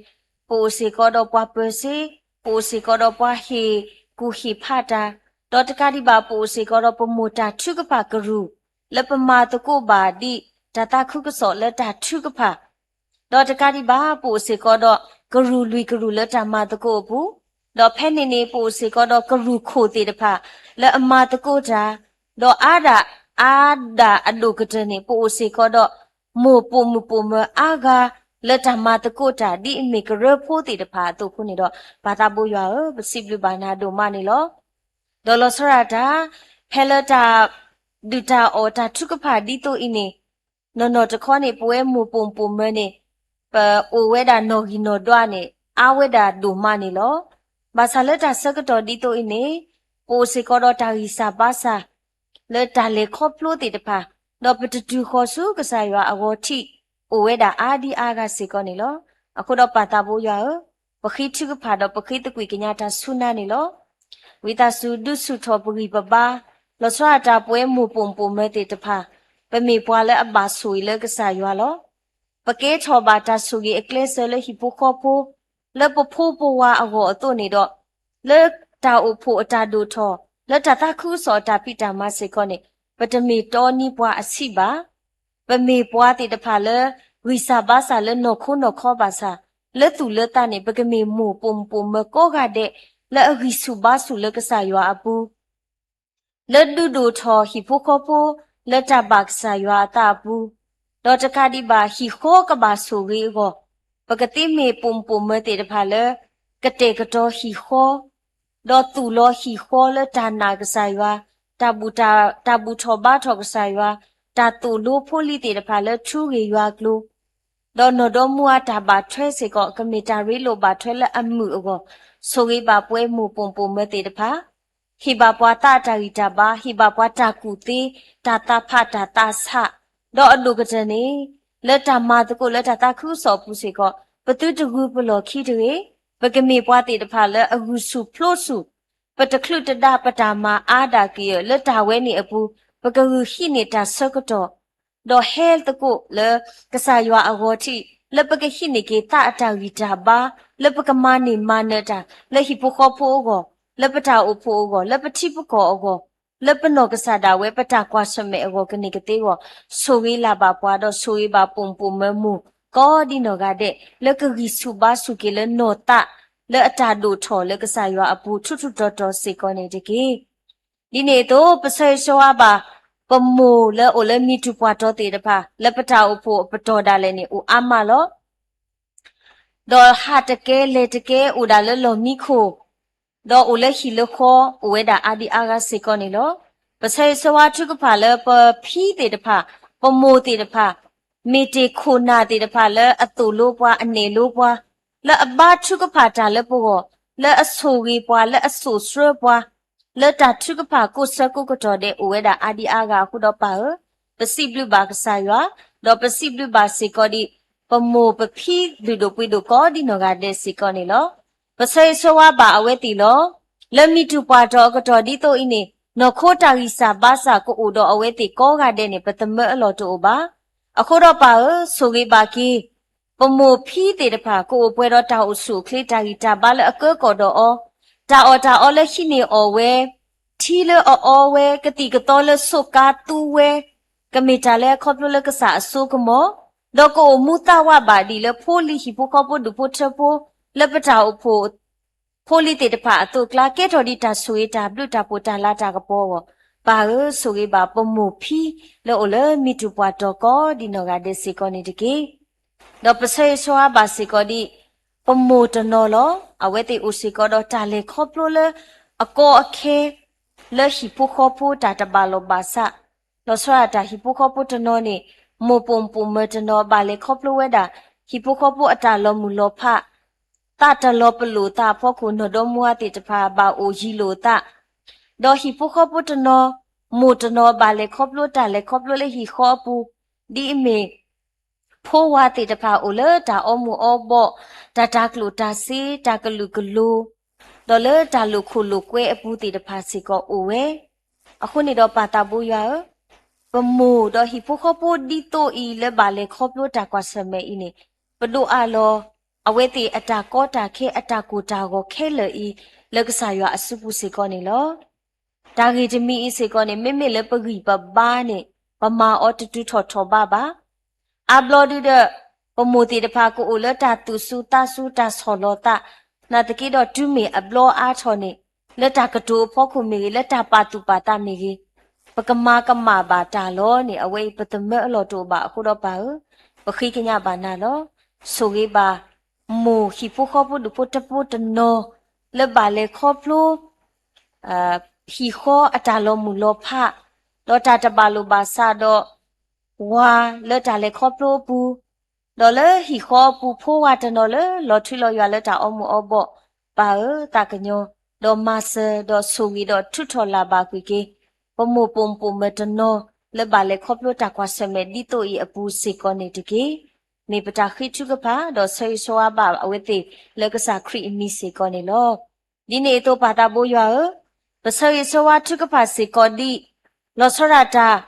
ပအိၣ်စ့ၢ်ကီးဒီးပှၤပၢၤစ့, ပအိၣ်စ့ၢ်ကီးဒီးပှၤဟ့ၣ်ကူၣ်ဟ့ၣ်ဖးတၢ်, ဒီးတကးဒံးဘၣ် ပအိၣ်စ့ၢ်ကီးဒီးပမိၢ်တၢ်ထုကဖၣ်ကရူၢ် လၢပမၤသကိးဘၣ်ဒ်တၢ်သးခုကစီၣ်လၢတၢ်ထုကဖၣ် ဒီးတကးဒံးဘၣ် ပအိၣ်စ့ၢ်ကီးဒီးကရူၢ်လွံၢ်ကရူၢ်လၢတၢ်မၤသကိးအပူၤ, ဒီးဖဲန့ၣ်န့ၣ် ပအိၣ်စ့ၢ်ကီးဒီးကရူၢ်ခိၣ်သ့ၣ်တဖၣ် လၢအမၤသကိးတၢ်, ဒီးအါဒၣ်အါဒၣ်အဒိၣ်ကတၢၢ်န့ၣ် ပအိၣ်စ့ၢ်ကီးဒီး မိၢ်ပိာ်မုၣ်ပိာ်မၢၤအါဂၤ လၢတၢ်မၤသကိးတၢ် ဒ်အမ့ၢ်ကရၢဖိသ့ၣ်တဖၣ်အသိးအဃိန့ၣ်ဒီး ပၢ်သးဘိယွၤဧၢ, ပစံးဘျုးဘၣ်နၤဒိၣ်မးန့ၣ်လီၤ. ဒီးလီၤဆီဒၣ်တၢ် ဖဲလၢတၢ်ဒုၣ်တၢ်အီၣ်တၢ်ထုကဖၣ်ဒ်သိးအံၤန့ၣ် နီၢ်နီၢ်တခီန့ၣ် ပဝဲမိၢ်ပိာ်မုၣ်ပိာ်မၢၤန့ၣ် ပအိၣ်ဝဲဒၣ်နီၣ်ဂံၢ်နီၣ်ဒွးန့ၣ် အါဝဲဒၣ်ဒိၣ်မးန့ၣ်လီၤ. ဘၣ်ဆၣ်လၢတၢ်ဆၢကတီၢ်ဒ်သိးအံၤန့ၣ် ပအိၣ်စ့ၢ်ကီးဒီးတၢ်ဂံၢ်စၢ်ဘါစၢ် လၢတၢ်လဲၤခီဖျိသ့ၣ်တဖၣ်, ဒီးပတတုၤဃီၤဆူကစၢ်ယွၤအဂီၤထံး အိၣ်ဝဲဒၣ်အါဒံအါဂၤစ့ၢ်ကီးန့ၣ်လီၤ. အဃိဒီးပၢ်သးဘိယွၤဧၢ, ပဃ့ထုကဖၣ်ဒီးပဃ့သကွံာ်ကညးတၢ်ဆူနၤန့ၣ်လီၤ. ဝံသးစူၤဒုးဆူၣ်ထီၣ်ပဂံၢ်ပဘါ, လီၤဆီဒၣ်တၢ်ပဝဲမိၢ်ပိာ်မုၣ်ပိာ်မၢၤသ့ၣ်တဖၣ်, ပမ့ၢ်ပှၤလၢအဘၣ်ဆိၣ်ဂ့ၤလၢကစၢ်ယွၤလီၤ. ပကဲထီၣ်ဘၣ်တၢ်ဆိၣ်ဂ့ၤအကျဲစၢၤလၢဟံၣ်ဖိဃီဖိ, လၢပဖိပဝၤအဂီၢ်အသိးန့ၣ်ဒီး, လၢတၢ်အိၣ်ဖှိၣ်အတၢ်ဒိၣ်ထီၣ်, လၢတၢ်သးခုကစီၣ်အတၢ်ဖံးတၢ်မၤစ့ၢ်ကီးန့ၣ်, ပတမ့ၢ်တီနံၤပှၤအဆံးဘၣ်. ပမ့ၢ်ပှၤသ့ၣ်တဖၣ်လၢ ဂံၢ်စၢ်ဘါစၢ်လၢနီၢ်ခိနီၢ်ခီဘၣ်ဆၣ်, လၢသူၣ်လၢသးန့ၣ် ပကမ့ၢ်မိၢ်ပိာ်မုၣ်ပိာ်မၢၤကိးဂၤဒဲး လၢအဂံၢ်ဆူၣ်ဘါဆူၣ်လၢကစၢ်ယွၤအပူၤ လၢဒုးဒိၣ်ထီၣ်ဟံၣ်ဖိဃီဖိ လၢတၢ်ဘၣ်ကစၢ်ယွၤအသးအပူၤ, ဒီးတကးဒံးဘၣ်ဟံၣ်ဃီကဘၣ်ဆိၣ်ဂ့ၤအဂီၢ်, ပကသ့မ့ၢ်ပိာ်မုၣ်ပိာ်မၢၤသ့ၣ်တဖၣ်လၢ ကတဲာ်ကတီၤဟံၣ်ဃီ, ဒီးသူၣ်လီၤဟံၣ်ဃီလၢတၢ်နာ်ကစၢ်ယွၤ, တၢ်ဘူၣ်တၢ်, တၢ်ဘူၣ်ထီၣ်ဘါထီၣ်ကစၢ်ယွၤ, တၢ်သိၣ်လိဖိလံၤသ့ၣ်တဖၣ်လၢထူဂ့ၢ်ယွၤကျိၤ ဒီးနီၢ်ဒီမါအတၢ်ဘၣ်ထွဲစ့ၢ်ကီး ကမ့ၢ်တၢ်ရ့လိာ်ဘၣ်ထွဲလၢအမုာ်အဂီၢ်, ဆိၣ်ဂ့ၤဘၣ်ပဝဲမိၢ်ပိာ်မုၣ်ပိာ်မၢၤသ့ၣ်တဖၣ်, ဟ့ၣ်ဘၣ်ပှၤသးအတၢ်ဂံၢ်တၢ်ဘါ, ဟ့ၣ်ဘၣ်ပှၤတၢ်ကူၣ်သ့, တၢ်သးဖးတၢ်သးဆး, ဒီးအဒိၣ်ကတၢၢ်န့ၣ်, လၢတၢ်မၤသကိးလၢတၢ်သးခုကစီၣ်အပူၤစ့ၢ်ကီး, ပသုတဂုာ်ပလီၢ်ခံတဂ့ၤ, ပကမ့ၢ်ပှၤသ့ၣ်တဖၣ်လၢအဂုာ်ဆူၣ်ဖျိဆူၣ်, ပတချုးတဒါပတၢ်မၤအါဒၣ်က့ၤဧၢ, လၢတၢ်ဝဲန့ၣ်အပူၤ, ပကဂုာ်ဟံးန့ၢ်တၢ်ဆၢကတီၢ် ဒီးဟဲသကိးလၢကစၢ်ယွၤအဂီၢ်ထံး, လၢပကဟံးန့ၢ်က့ၤသးအတၢ်ဂံၢ်တၢ်ဘါ, လၢပကမၤန့ၢ်မၤနၢၤတၢ် လၢဟံၣ်ဖိဃီဖိအဂီၢ်, လၢပတၢ်အိၣ်ဖှိၣ်အဂီၢ်, လၢပထံပကီၢ်အဂီၢ်, လၢပနီၢ်ကစၢ်ဒၣ်ဝဲပတၢ်ကွၢ်ဆၢၣ်မဲာ်အဂီၢ်ကန့ၢ်ကသ့အဂီၢ်, ဆိၣ်ဂ့ၤလၢ်ဘၣ်ပှၤ ဒီးဆိၣ်ဂ့ၤဘၣ်ပိာ်မုၣ်ပိာ်မၢၤမိၢ်ကိးဒံနီၢ်ဂၤဒဲး လၢကဂံၢ်ဆူၣ်ဘါဆူၣ်က့ၤလၢနီၢ်သး လၢအတၢ်ဒိၣ်ထီၣ်လၢကစၢ်ယွၤအပူၤထူးထူးတီၤတီၤစ့ၢ်ကီးန့ၣ်တက့ၢ်. ဒ်န့ၣ်အသိး ပဆၢဂ့ၤဆၢဝါဘၣ် ပမိၢ်လၢအိၣ်လၢမံၤတူၢ်ပှၢ်တီၤသ့ၣ်တဖၣ် လၢပတၢ်အိၣ်ဖှိၣ်အပတီၢ်ဒၣ်လဲာ်န့ၣ် အိၣ်အါမးလီၤ. ဒီးဟးတကဲလဲၤတကဲအိၣ်ဒၣ်လၢလီၢ်မံခိၣ်, ဒီးအိၣ်လၢဟံၣ်လၢဃီ အိၣ်ဝဲဒၣ်အါဒံအါဂၤစ့ၢ်ကီးန့ၣ်လီၤ. ပဆၢဂ့ၤဆၢဝါထုကဖၣ်လၢပဖံသ့ၣ်တဖၣ်, ပမိၢ်သ့ၣ်တဖၣ်, မ့ၢ်တ့ၢ်ခိၣ်နၢ်သ့ၣ်တဖၣ်လၢအသိၣ်လိပှၤ အနဲၣ်လိပှၤ, လၢအဘါထုကဖၣ်တၢ်လၢပဂီၢ်, လၢအဆိၣ်ဂ့ၤပှၤ လၢအစိာ်ဆှၢပှၤ, လၢတၢ်ထုကဖၣ်ကိးဆၢကိးကတီၢ်ဒဲး အိၣ်ဝဲဒၣ်အါဒံအါဂၤအဃိဒီးပၢ်ဧၢ, ပစံးဘျုးဘၣ်ကစၢ်ယွၤ, ဒီးပစံးဘျုးဘၣ်စ့ၢ်ကီးဒံး ပမိၢ်ပဖံဒုၣ်ဒိၣ်ပှ့ၤဒိၣ်ကိးဒံနီၢ်ဂၤဒဲးစ့ၢ်ကီးန့ၣ်လီၤ. ပဆၢဂ့ၤဆၢဝါဘၣ်အဝဲသ့ၣ်လီၤ. လၢမံၤတူၢ်ပှၢ်တီၤအကတီၢ်ဒ်သိးအံၤန့ၣ် နီၢ်ခိတၢ်ဂံၢ်စၢ်ဘါစၢ်ကအိၣ်ဒီးအဝဲသ့ၣ်ကိးဂၤဒဲးန့ၣ် ပသမၢအလီၢ်တအိၣ်ဘၣ်. အဃိဒီးပၢ်ဧၢ, ဆိၣ်ဂ့ၤဘၣ်က့ၤ ပမိၢ်ဖံသ့ၣ်တဖၣ် ကအိၣ်ပှဲၤဒီးတၢ်အိၣ်ဆူၣ်အိၣ်ချ့ တၢ်ဂံၢ်တၢ်ဘါလၢအကၢကီၢ်ဒီးအီၤ, တၢ်အီၣ်တၢ်အီလၢဟံးန့ၢ်အီၣ်ဝဲ, ထံလၢအအီဝဲ, ကသံၣ်ကသီလၢဆိးကါသူဝဲ, ကမ့ၢ်တၢ်လၢအခီဖျိလၢကစၢ်အစိကမီၤ, ဒီးကအိၣ်မူသးဝးဘၣ်ဒ်လၢဖိလံၤဟံၣ်ဖိဃီဖိဒူၣ်ဖိထၢဖိ လၢပတၢ်အိၣ်ဖှိၣ် ဖိလံၤသ့ၣ်တဖၣ်အသိးအကျါ ကဲထီၣ်ဒ်တၢ်ဆိၣ်ဂ့ၤတၢ်ဘျုးတၢ်ဖှိၣ်တၢ်လၤတၢ်ကပီၤအဂီၢ်, ပၢ်ဧၢ, ဆိၣ်ဂ့ၤဘၣ်ပမိၢ်ဖံလၢအိၣ်လၢမံၤတူၢ်ပှၢ်တီၤကိးဒံနီၢ်ဂၤဒဲးစ့ၢ်ကီးန့ၣ်တက့ၢ်. ဒီးပဆၢဂ့ၤဆၢဝါဘၣ်စ့ၢ်ကီးဒ် ပမိၢ်တနီၤလီၤ. အဝဲသ့ၣ်အိၣ်စ့ၢ်ကီးဒီးတၢ်လဲၤခီဖျိလၢအကီအခဲ လၢဟံၣ်ဖိဃီဖိတၢ်တဘၣ်လိာ်ဘၣ်စး, လီၤဆီဒၣ်တၢ်ဟံၣ်ဖိဃီဖိတနီၤန့ၣ် မိၢ်ပိာ်မုၣ်ပိာ်မၢၤတနီၤဘၣ်လဲၤခီဖျိဝဲဒၣ် ဟံၣ်ဖိဃီဖိအတၢ်လီၤမုၢ်လီၤဖး သးတလီၤပလိာ်သးအဖီခိၣ် နီၢ်ဒီမါသ့ၣ်တဖၣ် ဘၣ်အိၣ်ယံၤလိာ်သး, ဒီးဟံၣ်ဖိဃီဖိတနီၤ, မိၢ်တနီၤဘၣ်လဲၤခီဖျိတၢ်လဲၤခီဖျိလၢဟံၣ်ဃီအပူၤ, ဒ်အမ့ၢ် ဖိဝၤသ့ၣ်တဖၣ်အိၣ်လၢတၢ်အီမူၤအီဘီၣ်, တၢ်တၤကျိၣ်တၤစ့, တၢ်ကလုာ်ကလိၤ, ဒီးလၢတၢ်လိာ်ခိၣ်လိာ်ကွဲအပူၤသ့ၣ်တဖၣ်စ့ၢ်ကီးအိၣ်ဝဲ. အဃိန့ၣ်ဒီးပၢ်သးဘိယွၤဧၢ, ပမိၢ်ဒီးဟံၣ်ဖိဃီဖိဒ်သိးအံၤလၢဘၣ်လဲၤခီဖျိတၢ်ကွၢ်ဆၢၣ်မဲာ်အံၤန့ၣ်, ပဒိးအးလီၤ အဝဲသ့ၣ်အတၢ်ကီတၢ်ခဲအတၢ်ကိၢ်တၢ်ဂီၤခဲလၢာ်အံၤ လၢကစၢ်ယွၤအစုပူၤစ့ၢ်ကီးန့ၣ်လီၤ. တၢ်ဂ့ၢ်တမံၤအံၤစ့ၢ်ကီးန့ၣ် မ့မ့ၢ်လၢပဂံၢ်ပဘါန့ၣ် ပမၤအီၤတတုၤထီၣ်ထီၣ်ဘးဘၣ်. အါဘျီဒုဒီး ပမိၢ်သ့ၣ်တဖၣ်ကအိၣ်လၢတၢ်သူၣ်စူၤသးစူၤတၢ်ဆီၣ်လီၤသး, နာ်သက့ဒီးတုၤမ့ၢ်အဘျီအါထီၣ်န့ၣ် လၢတၢ်ကတိၤအဖီခိၣ်မ့ၢ်ဂ့ၤ လၢတၢ်ပာ်သူၣ်ပာ်သးမ့ၢ်ဂ့ၤ, ပကမၤကမၣ်ဘၣ်တၢ်လီၤန့ၣ် အဝဲအံၤပသမၢအလီၢ်တအိၣ်ဘၣ်အဃိဒီးပၢ်ဧၢ, ပဃ့ကညးဘၣ်နၤလီၤ. ဆိၣ်ဂ့ၤဘၣ် မိၢ်ဟံၣ်ဖိဃီဖိဒူၣ်ဖိထၢဖိတနီၤ လၢဘၣ်လဲၤခီဖျိ ဟံၣ်ဃီအတၢ်လီၤမုၢ်လီၤဖး, ဒီးတၢ်တဘၣ်လိာ်ဘၣ်စးဒီး ဝၤလၢတၢ်လဲၤခီဖျိအပူၤ, ဒီးလၢဟံၣ်ဃီအပူၤဖိဝၤတနီၤလၢလီၤထွံလီၤယွၤလၢတၢ်အီမူၤအီဘီၣ်, ပၢ်ဧၢ, သးကညီၤ, ဒီးမၤစၢၤဒီးဆိၣ်ဂ့ၤဒီးထုးထီၣ်လၢ်ဘၣ်ကွံာ်က့ၤ ပမိၢ်ပိာ်မုၣ်ပိာ်မၢၤတနီၤ လၢဘၣ်လဲၤခီဖျိတၢ်ကွၢ်ဆၢၣ်မဲာ်ဒ်သိးအံၤအပူၤစ့ၢ်ကီးန့ၣ်တက့ၢ်. မ့ၢ်ပတၢ်ဃ့ထုကဖၣ် ဒီးဆၢဂ့ၤဆၢဝါဘၣ်အဝဲသ့ၣ်လၢကစၢ်ခရံာ်အမံၤစ့ၢ်ကီးန့ၣ်လီၤ. ဒ်န့ၣ်အသိးပၢ်သးဘိယွၤဧၢ, ပဆၢဂ့ၤဆၢဝါထုကဖၣ်စ့ၢ်ကီးဒံး, လီၤဆီဒၣ်တၢ်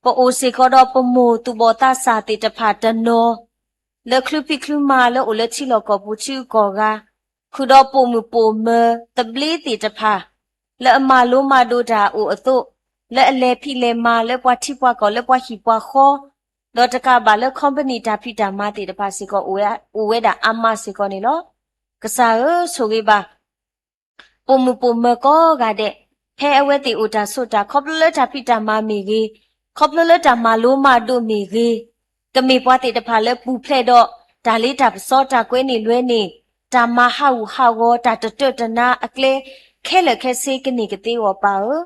ပအိၣ်စ့ၢ်ကီးဒီးပမိၢ်သူၣ်ဘီၣ်သးစၢ်သ့ၣ်တဖၣ်တနီၤ, လၢချူပံၣ်ချူမၤလၢအိၣ်လၢထံလီၢ်ကီၢ်ပူၤထံဂုၤကီၢ်ဂၤ, ဃုာ်ဒီးပိာ်မုၣ်ပိာ်မၢၤသဘျ့သ့ၣ်တဖၣ် လၢအမၤလိမၤဒိးတၢ်အိၣ်အသိး, လၢအလဲၤဖံးလဲၤမၤလၢပှၤထံပှၤကီၢ်လၢပှၤဟံၣ်ပှၤဃီ, ဒီးတကးဘၣ်လၢ company တၢ်ဖံးတၢ်မၤသ့ၣ်တဖၣ်စ့ၢ်ကီး အိၣ်ဝဲဒၣ်အါမးစ့ၢ်ကီးန့ၣ်လီၤ. ကစၢ်ဧၢ, ဆိၣ်ဂ့ၤဘၣ် ပိာ်မုၣ်ပိာ်မၢၤကိးဂၤဒဲး, ဖဲအဝဲသ့ၣ်အိၣ်တၢ်ဆိးတၢ် ခီဖျိလၢတၢ်ဖံးတၢ်မၤမ့ၢ်ဂ့ၤ, ခီဖျိလၢတၢ်မၤလိမၤဒိးမ့ၢ်ဂ့ၤ, ကမ့ၢ်ပှၤသ့ၣ်တဖၣ်လၢပူၤဖျဲးဒီးတၢ်လ့တၢ်ပစီတၢ်ကွဲန့ၢ်လွဲန့ၢ်, တၢ်မၤဟးဂူာ်ဟးဂီၤ တၢ်တတၢၢ်တနါအကျဲ ခဲလၢာ်ခဲဆ့ကန့ၢ်ကသ့အဂီၢ်ပၢ်ဧၢ,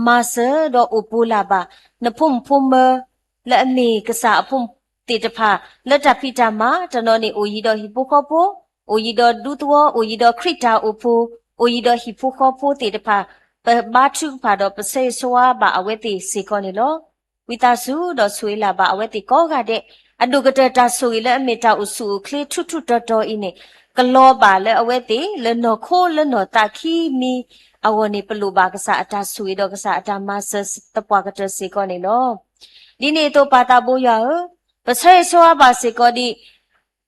မၤစၢၤဒီးအိၣ်ပိၤလၢ်ဘၣ် နဖိမုၣ်ဖိမၢၤ လၢအမ့ၢ်ကစၢ်အဖိသ့ၣ်တဖၣ် လၢတၢ်ဖံးတၢ်မၤ တနီၤန့ၣ် အိၣ်ယံၤဒီးဟံၣ်ဖိဃီဖိ, အိၣ်ယံၤဒီးဒူသဝီ, အိၣ်ယံၤဒီးခရံာ်တၢ်အိၣ်ဖှိၣ်, အိၣ်ယံၤဒီးဟံၣ်ဖိဃီဖိသ့ၣ်တဖၣ်, ပဘါထုကဖၣ်ဒီးပဆၢဂ့ၤဆၢဝါဘၣ်အဝဲသ့ၣ်စ့ၢ်ကီးန့ၣ်လီၤ. ဝံသးစူၤဒီးဆိၣ်ဂ့ၤလၢ်ဘၣ်အဝဲသ့ၣ်ကိးဂၤဒဲး, အဒိၣ်ကတၢၢ်တၢ်ဆိၣ်ဂ့ၤလၢအမ့ၢ်တၢ်အိၣ်ဆူၣ်အိၣ်ချ့ထူထူတီတီအံၤန့ၣ်, ကလီၤဘၣ်လၢအဝဲသ့ၣ်လၢနီၢ်ခိလၢနီၢ်သးခံမံၤအဂီၢ်န့ၣ် ပလိၣ်ဘၣ်ကစၢ်အတၢ်ဆိၣ်ဂ့ၤဒီးကစၢ်အတၢ်မၤစၢၤသပှၢ်ကတၢၢ်စ့ၢ်ကီးန့ၣ်လီၤ. ဒ်န့ၣ်အသိးပၢ်သးဘိယွၤဧၢ, ပဆၢဂ့ၤဆၢဝါဘၣ်စ့ၢ်ကီးဒံး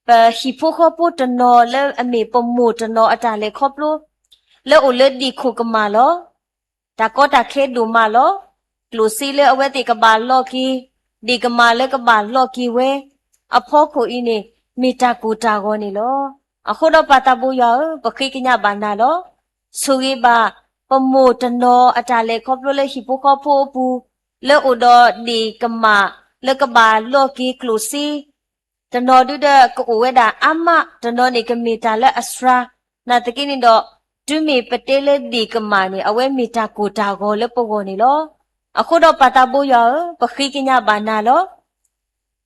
ပဟံၣ်ဖိဃီဖိတနီၤလၢအမ့ၢ်ပမိၢ်တနီၤအတၢ်လဲၤခီဖျိ လၢအိၣ်လၢဒ့ၣ်ခိၣ်ကမၣ်လီၤ. တၢ်ကီတၢ်ခဲဒိၣ်မးလီၤ. ကျိၣ်စ့လၢအဝဲသ့ၣ်ကဘၣ်လိးက့ၤ, ဒ့ၣ်ကမၣ်လၢကဘၣ်လိးက့ၤဝဲ, အဖီခိၣ်အံၤန့ၣ် မ့ၢ်တၢ်ကိၢ်တၢ်ဂီၤန့ၣ်လီၤ. အဃိဒီးပၢ်သးဘိယွၤဧၢ, ပဃ့ကညးဘၣ်နၤလီၤ. ဆိၣ်ဂ့ၤဘၣ် ပမိၢ်တနီၤအတၢ်လဲၤခီဖျိလၢဟံၣ်ဖိဃီဖိအပူၤ, လၢအိၣ်ဒီးဒ့ၣ်ကမၣ်လၢကဘၣ်လိးက့ၤကျိၣ်စ့ တနီၤဒုဒီးကအိၣ်ဝဲဒၣ်အါမး, တနီၤန့ၣ်ကမ့ၢ်တၢ်လၢအစှၤ, နာ်သက့န့ၣ်ဒီး တုၤမ့ၢ်ပတဲလၢဒ့ၣ်ကမၣ်န့ၣ် အဝဲမ့ၢ်တၢ်ကိၢ်တၢ်ဂီၤလၢပဂီၢ်န့ၣ်လီၤ. အဃိဒီးပၢ်သးဘိယွၤဧၢ, ပဃ့ကညးဘၣ်နၤလီၤ.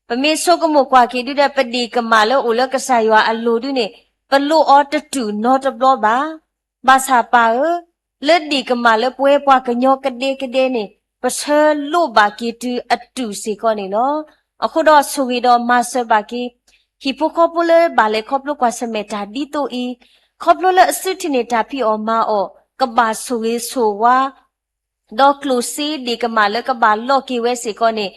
ပမ့ၢ်ဆိကမိၣ်ကွၢ်က့ၤဒုဒီး ပဒ့ၣ်ကမၣ်လၢအိၣ်လၢကစၢ်ယွၤအလိၤဒုန့ၣ် ပလိးအီၤတတုာ်နီတဘျီဘၣ်. ဘၣ်ဆၣ်ပၢ်ဧၢ, လၢဒ့ၣ်ကမၣ်လၢပဝဲပှၤကညီကဒဲကဒဲန့ၣ် ပဆၢလိးဘၣ်က့ၤတုၤအတုာ်စ့ၢ်ကီးန့ၣ်လီၤ. အဃိဒီးဆိၣ်ဂ့ၤဒီးမၤစၢၤဘၣ်က့ၤ ဟံၣ်ဖိဃီဖိလၢဘၣ်လဲၤခီဖျိကွၢ်ဆၢၣ်မဲာ်တၢ်ဒ်သိးအံၤ, ခီဖျိလၢအစုထံၣ်န့ၢ်တၢ်ဖံးအီၣ်မၤအီၣ် ကဘၣ်ဆိၣ်ဂ့ၤဆိၣ်ဝါ ဒီးကျိၣ်စ့ဒ့ၣ်ကမၣ်လၢကဘၣ်လိးက့ၤဝဲစ့ၢ်ကီးန့ၣ်,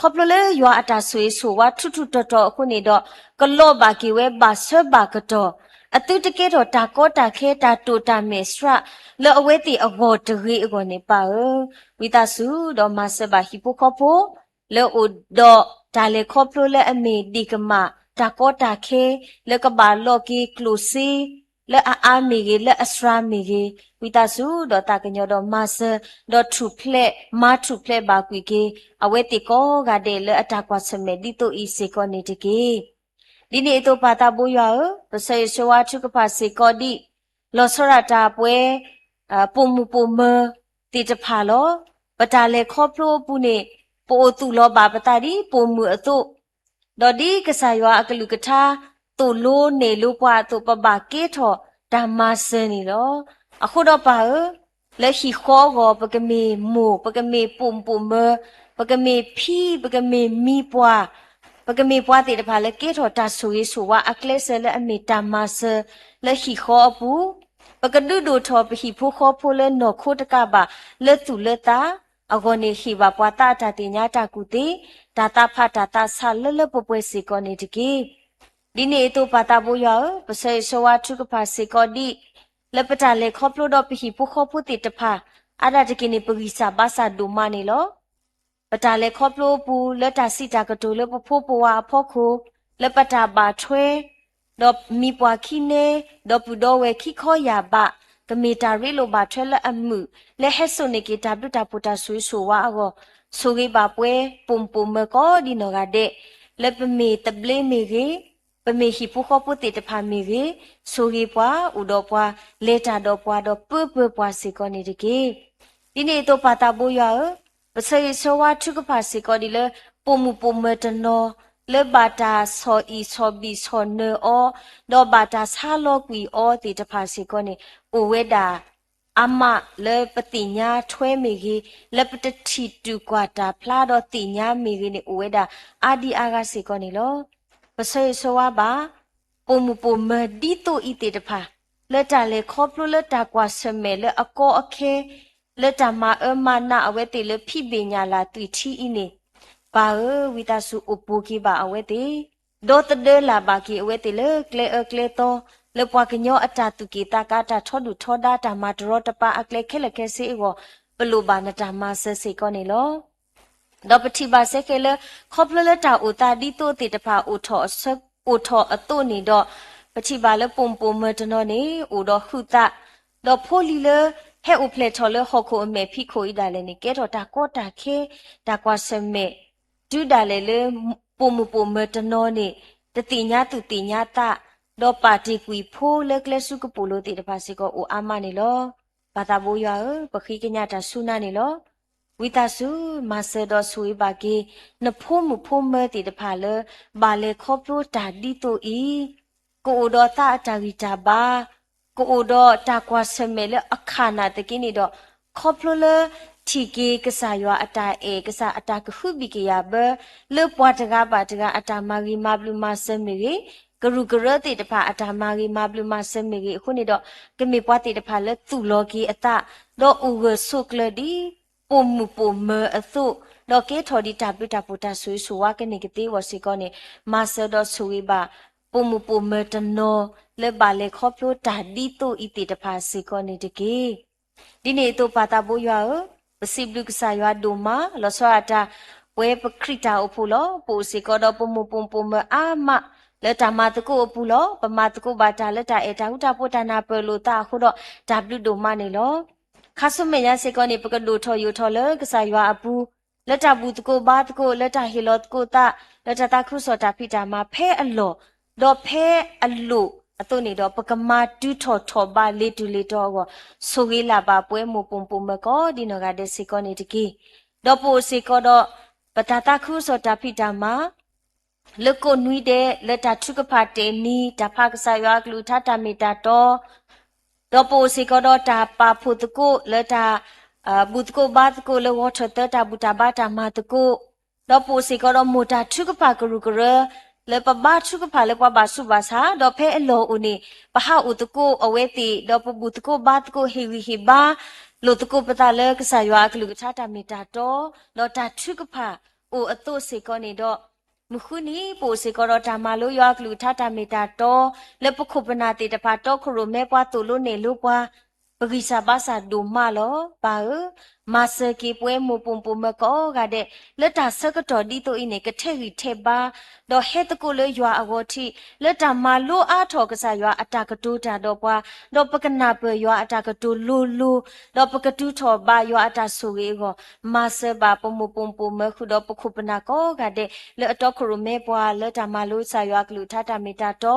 ခီဖျိလၢယွၤအတၢ်ဆိၣ်ဂ့ၤဆိၣ်ဝါထူထူတီတီအဃိန့ၣ်ဒီး ကလိးဘၣ်က့ၤဝဲဘၣ်ဆၢဘၣ်ကတီၢ်, အသုတကဲထီၣ်တၢ်ကီတၢ်ခဲတၢ်တိာ်တၢ်မဲာ်ဆှး လၢအဝဲသ့ၣ်အဂီၢ်တဂ့ၤအဂီၢ်န့ၣ်ပၢ်ဧၢ, ဝံသးစူၤဒီးမၤစၢၤဘၣ်ဟံၣ်ဖိဃီဖိ လၢအိၣ်ဒီးတၢ်လဲၤခီဖျိလၢအမ့ၢ်ဒ့ၣ်ကမၣ် တၢ်ကီတၢ်ခဲ လၢကဘၣ်လိးက့ၤကျိၣ်စ့ လၢအအါမ့ၢ်ဂ့ၤ လၢအစှၤမ့ၢ်ဂ့ၤ, ဝံသးစူၤဒီးသးကညီၤဒီးမၤစၢၤ ဒီးထူၣ်ဖျဲး မၤထူၣ်ဖျဲးဘၣ်ကွံာ်က့ၤ အဝဲသ့ၣ်ကိးဂၤဒဲးလၢအတၢ်ကွၢ်ဆၢၣ်မဲာ်ဒ်သိးအံၤစ့ၢ်ကီးန့ၣ်တက့ၢ်. ဒ်န့ၣ်အသိးပၢ်သးဘိယွၤဧၢ, ပဆၢဂ့ၤဆၢဝါထုကဖၣ်စ့ၢ်ကီးဒံး လီၤဆီဒၣ်တၢ်ပဝဲ ပိာ်မုၣ်ပိာ်မၢၤသ့ၣ်တဖၣ်လီၤ. ပတၢ်လဲၤခီဖျိအပူၤန့ၣ် ပအိၣ်သူၣ်လီၤဘၣ်ပသးဒ်ပိာ်မုၣ်အသိး, ဒီးဒ်ကစၢ်ယွၤအကလုၢ်ကထါ သိၣ်လိနဲၣ်လိပှၤအသိး ပဘၣ်ကဲထီၣ်တၢ်မၤစၢၤန့ၣ်လီၤ. အဃိဒီးပၢ်ဧၢ, လၢဟံၣ်ဃီအဂီၢ် ပကမ့ၢ်မိၢ် ပကမ့ၢ်ပိာ်မုၣ်ပိာ်မၢၤ ပကမ့ၢ်ဖံ ပကမ့ၢ်မံၤပှၢ် ပကမ့ၢ်ပှၤသ့ၣ်တဖၣ်လၢကဲထီၣ်တၢ်ဆိၣ်ဂ့ၤဆိၣ်ဝါအကျဲစၢၤလၢအမ့ၢ်တၢ်မၤစၢၤလၢဟံၣ်ဃီအပူၤ, ပကဒုးဒိၣ်ထီၣ်ပဟံၣ်ဖိဃီဖိလၢနီၢ်ခိတကးဘၣ်လၢသူၣ်လၢသးအဂီၢ်န့ၣ် ဟ့ၣ်ဘၣ်ပှၤသးအတၢ်သ့ၣ်ညါတၢ်ကူၣ်သ့, တၢ်သးဖးတၢ်သးဆးလၢလၢပှဲၤပှဲၤစ့ၢ်ကီးန့ၣ်တက့ၢ်. ဒ်န့ၣ်အသိးပၢ်သးဘိယွၤဧၢ, ပဆၢဂ့ၤဆၢဝါထုကဖၣ်စ့ၢ်ကီးဒံး လၢပတၢ်လဲၤခီဖျိဒီးပဟံၣ်ဖိဃီဖိသ့ၣ်တဖၣ် အါဒၣ်တက့ၢ်န့ၣ် ပဂံၢ်စၢ်ဘါစၢ်ဒိၣ်မးန့ၣ်လီၤ. ပတၢ်လဲၤခီဖျိအပူၤ လၢတၢ်စံးတၢ်ကတိၤလၢပဖိပဝါအဖီခိၣ်, လၢပတၢ်ဘၣ်ထွဲ ဒီးမံၤပှၢ်ခံနဲ ဒီပုၢ်ဒီဝဲၢ်ခံခီယာ်ဘး, ကမ့ၢ်တၢ်ရ့လိာ်ဘၣ်ထွဲလၢအမုာ် လၢဟဲစိာ်န့ၢ်က့ၤတၢ်ဘျုးတၢ်ဖှိၣ်တၢ်ဆိၣ်ဂ့ၤဆိၣ်ဝါအဂီၢ်, ဆိၣ်ဂ့ၤဘၣ်ပှဲၤပိာ်မုၣ်ပိာ်မၢၤကိးဒံးနီၢ်ဂၤဒဲး, လၢပမ့ၢ်သဘျ့မ့ၢ်ဂ့ၤ, ပမ့ၢ်ဟံၣ်ဖိဃီဖိသ့ၣ်တဖၣ်မ့ၢ်ဂ့ၤ, ဆိၣ်ဂ့ၤပှၤ, အိၣ်ဒီးပှၤ, လဲၤတၢ်ဒီးပှၤဒီးပၢပၢၤပှၤစ့ၢ်ကီးန့ၣ်တက့ၢ်. ဒ်န့ၣ်အသိးပၢ်သးဘိယွၤဧၢ, ပဆၢဂ့ၤဆၢဝါထုကဖၣ်စ့ၢ်ကီးဒံးလၢ ပိာ်မုၣ်ပိာ်မၢၤတနီၤ လၢဘၣ်တၢ်ဆီၣ်အံၣ်ဆီၣ်ဘံၣ်ဆီၣ်နၢၤအီၤ, ဒီးဘၣ်တၢ်ဆါလီၤကွံာ်အီၤသ့ၣ်တဖၣ်စ့ၢ်ကီးန့ၣ် အိၣ်ဝဲဒၣ်အါမးလၢပသ့ၣ်ညါထွဲမ့ၢ်ဂ့ၤ, လၢပတထံၣ်တုၤကွၢ်တၢ်ဖျါဒီးသ့ၣ်ညါမ့ၢ်ဂ့ၤန့ၣ် အိၣ်ဝဲဒၣ်အါဒံအါဂၤစ့ၢ်ကီးန့ၣ်လီၤ. ပဆၢဂ့ၤဆၢဝါဘၣ် ပိာ်မုၣ်ပိာ်မၢၤဒ်သိးအံၤသ့ၣ်တဖၣ် လၢတၢ်လဲၤခီဖျိလၢတၢ်ကွၢ်ဆၢၣ်မဲာ်လၢအကီအခဲ လၢတၢ်မၤအၢမၤနးအဝဲသ့ၣ်လၢဖံးဘ့ၣ်ညၣ်လၢ်သွံၣ်ထံအံၤန့ၣ်, ပၢ်ဧၢ, ဝံသးစူၤအိၣ်ပိာ်က့ၤဘၣ်အဝဲသ့ၣ်, ဒီသဒၢလၢ်ဘၣ်က့ၤအဝဲသ့ၣ်လၢကျဲအၢကျဲသီ, လၢပှၤကညီအတၢ်သူၣ်က့ၣ်သးကါ တၢ်ထီဒုၣ်ထီဒါ တၢ်မၤတရီတပါအကျဲခဲလၢာ်ခဲဆ့အဂီၢ်, ပလိၣ်ဘၣ်နတၢ်မၤစၢၤစ့ၢ်ကီးန့ၣ်လီၤ. ဒီးပထံၣ်ဘၣ်စ့ၢ်ကီးလၢ ခီဖျိလၢတၢ်အိၣ်သးဒ်သိးသ့ၣ်တဖၣ် အိၣ်ထီၣ်အသိးန့ၣ်ဒီး, ပထံၣ်ဘၣ်လၢပိာ်မုၣ်ပိာ်မၢၤတနီၤန့ၣ် အိၣ်ဒီးဟုးသး, ဒီးဖိလံၤလၢ ဟဲအိၣ်ဖျဲၣ်ထီၣ်လၢဟီၣ်ခိၣ်အမဲာ်ဖံးခိၣ်အံၤဒၣ်လဲာ်န့ၣ် ကဲထီၣ်တၢ်ကီတၢ်ခဲ, တၢ်ကွၢ်ဆၢၣ်မဲာ် တုၤဒၣ်လဲာ်လၢ ပိာ်မုၣ်ပိာ်မၢၤတနီၤန့ၣ် တသ့ၣ်ညါသူၣ်သ့ၣ်ညါသး, ဒီးပာ်တ့ၢ်ကွံာ်ဖိလၢကျဲဆူကပိာ်လိၤသ့ၣ်တဖၣ်စ့ၢ်ကီးအိၣ်အါမးန့ၣ်လီၤ. ပၢ်သးဘိယွၤဧၢ, ပဃ့ကညးတၢ်ဆူနၤန့ၣ်လီၤ. ဝံသးစူၤ မၤစၢၤဒီးဆိၣ်ဂ့ၤဘၣ်က့ၤ နဖိမုၣ်ဖိမၢၤသ့ၣ်တဖၣ်လၢ ဘၣ်လဲၤခီဖျိတၢ်ဒ်သိးအံၤ, ကအိၣ်ဒီးသးအတၢ်ဂံၢ်တၢ်ဘါ, ကအိၣ်ဒီးတၢ်ကွၢ်ဆၢၣ်မဲာ်လၢအခၣ်နၢ်သက့န့ၣ်ဒီး, ခီဖျိလၢ ထံၣ်က့ၤကစၢ်ယွၤအတၢ်အဲၣ်, ကစၢ်အတၢ်ကဟုဘံၣ်ကယာ်ဘၢ, လၢပှၤတဂၤဘၣ်တဂၤအတၢ်မၤဂ့ၤမၤဘျုးမၤစၢၤမ့ၢ်ဂ့ၤ, ကရူၢ်ကရၢသ့ၣ်တဖၣ်အတၢ်မၤဂ့ၤမၤဘျုးမၤစၢၤမ့ၢ်ဂ့ၤအဃိန့ၣ်ဒီး, ကမ့ၢ်ပှၤသ့ၣ်တဖၣ်လၢသူၣ်လီၤက့ၤအသး, ဒီးအိၣ်ဂၢၢ်ဆိးကျၢၤဒ် ပိာ်မုၣ်ပိာ်မၢၤအသိး, ဒီးကဲထီၣ်ဒ်တၢ်ဘျုးတၢ်ဖှိၣ်တၢ်ဆိၣ်ဂ့ၤဆိၣ်ဝါကန့ၢ်ကသ့အဂီၢ်စ့ၢ်ကီးန့ၣ်, မၤစၢၤဒီးဆိၣ်ဂ့ၤဘၣ် ပိာ်မုၣ်ပိာ်မၢၤတနီၤ လၢဘၣ်လဲၤခီဖျိတၢ်ဒ်သိးအံၤသ့ၣ်တဖၣ်စ့ၢ်ကီးန့ၣ်တက့ၢ်. ဒ်န့ၣ်အသိးပၢ်သးဘိယွၤဧၢ, ပစံးဘျုးကစၢ်ယွၤဒိၣ်မး လီၤဆီဒၣ်တၢ် ပဝဲပခရံာ်တၢ်အိၣ်ဖှိၣ်လီၤ. ပအိၣ်စ့ၢ်ကီးဒီးပမိၢ်ပိာ်မုၣ်ပိာ်မၢၤအါမး လၢတၢ်မၤသကိးအပူၤလီၤ. ပမၤသကိးဘၣ်တၢ်လၢတၢ်အဲၣ်တၢ်ဃူတၢ်ဖိးတၢ်နၢ်ပၢၢ်လိာ်သးအဃိဒီး တၢ်ဘျုးဒိၣ်မးန့ၣ်လီၤ. ခါဆူမဲာ်ညါစ့ၢ်ကီးန့ၣ် ပကဒိၣ်ထီၣ်ယိာ်ထီၣ်လၢကစၢ်ယွၤအပူၤ, လၢတၢ်ဘူၣ်သကိးဘါသကိး, လၢတၢ်ဟ့ၣ်လီၤသကိးသး, လၢတၢ်သးခုကစီၣ်တၢ်ဖံးတၢ်မၤဖဲအလီၢ်, ဒီးဖဲအလိၤအသိးန့ၣ်ဒီး ပကမၤတုၤထီၣ်ထီၣ်ဘးလ့ၤတုၤလ့ၤတီၤအဂီၢ်, ဆိၣ်ဂ့ၤလၢ်ဘၣ်ပဝဲမိၢ်ပိာ်မုၣ်ပိာ်မၢၤကိးဒ်နီၢ်ဂၤဒဲးစ့ၢ်ကီးန့ၣ်တက့ၢ်. ဒီးပအိၣ်စ့ၢ်ကီးဒီး ပတၢ်သးခုကစီၣ်တၢ်ဖံးတၢ်မၤ လၢကိးနွံဒဲး လၢတၢ်ထုကဖၣ်တဲာ်နံၤ, တၢ်ဖးကစၢ်ယွၤအကလုၢ်ကထါတၢ်မ့ၢ်တၢ်တီ, ဒီးပအိၣ်စ့ၢ်ကီးဒီးတၢ်ပာ်ဖှိၣ်သကိး လၢတၢ် ဘူၣ်သကိးဘါသကိးလၢဂီၤထၢၣ်သၢတၢ်ဘူၣ်တၢ်ဘါတၢ်မၤသကိး, ဒီးပအိၣ်စ့ၢ်ကီးဒီးမိၢ်တၢ်ထုကဖၣ်ကရူၢ်ကရၢ, လၢပဘါထုကဖၣ်လၢပှၤဘၣ်ဆူးဘၣ်ဆါ, ဒီးဖဲအလီၢ်အိၣ်န့ၣ် ပဟးအိၣ်သကိးအဝဲသ့ၣ်, ဒီးပဘူၣ်သကိးဘါသကိးဟ့ၣ်ဂံၢ်ဟ့ၣ်ဘါ လိာ်သကိးပသးလၢကစၢ်ယွၤအကလုၢ်ကထါတၢ်မ့ၢ်တၢ်တီ, ဒီးတၢ်ထုကဖၣ်အိၣ်အသိးစ့ၢ်ကီးန့ၣ်ဒီး မုၢ်ဃုနံၤ ပအိၣ်စ့ၢ်ကီးဒီးတၢ်မၤလိယွၤအကလုၢ်ကထါတၢ်မ့ၢ်တၢ်တီ, လၢပခိၣ်ပနၢ်သ့ၣ်တဖၣ်တီခိၣ်ရိၣ်မဲပှၤသိၣ်လိနဲၣ်လိပှၤ, ပဂံၢ်စၢ်ဘါစၢ်ဒိၣ်မးလီၤ. ပၢ်ဧၢ, မၤစၢၤက့ၤပဝဲမိၢ်ပိာ်မုၣ်ပိာ်မၢၤကိးဂၤဒဲး, လၢတၢ်ဆၢကတီၢ်ဒ်သိးအံၤန့ၣ် ကထဲးဂံၢ်ထဲးဘါ, ဒီးဟဲသကိးလၢယွၤအဂီၢ်ထံး, လၢတၢ်မၤလိအါထီၣ်ကစၢ်ယွၤအတၢ်ကတိၤတၢ်ဒီးပှၤ, ဒီးပကနၢ်ပၢၢ်ယွၤအတၢ်ကတိၤလိၤလိၤ, ဒီးပကတုၤထီၣ်ဘးယွၤအတၢ်ဆိၣ်ဂ့ၤအဂီၢ်, မၤစၢၤဘၣ်ပမိၢ်ပိာ်မုၣ်ပိာ်မၢၤဃုာ်ဒီးပခိၣ်ပနၢ်ကိးဂၤဒဲး လၢအတီခိၣ်ရိၣ်မဲပှၤ လၢတၢ်မၤလိကစၢ်ယွၤအကလုၢ်ကထါတၢ်မ့ၢ်တၢ်တီ,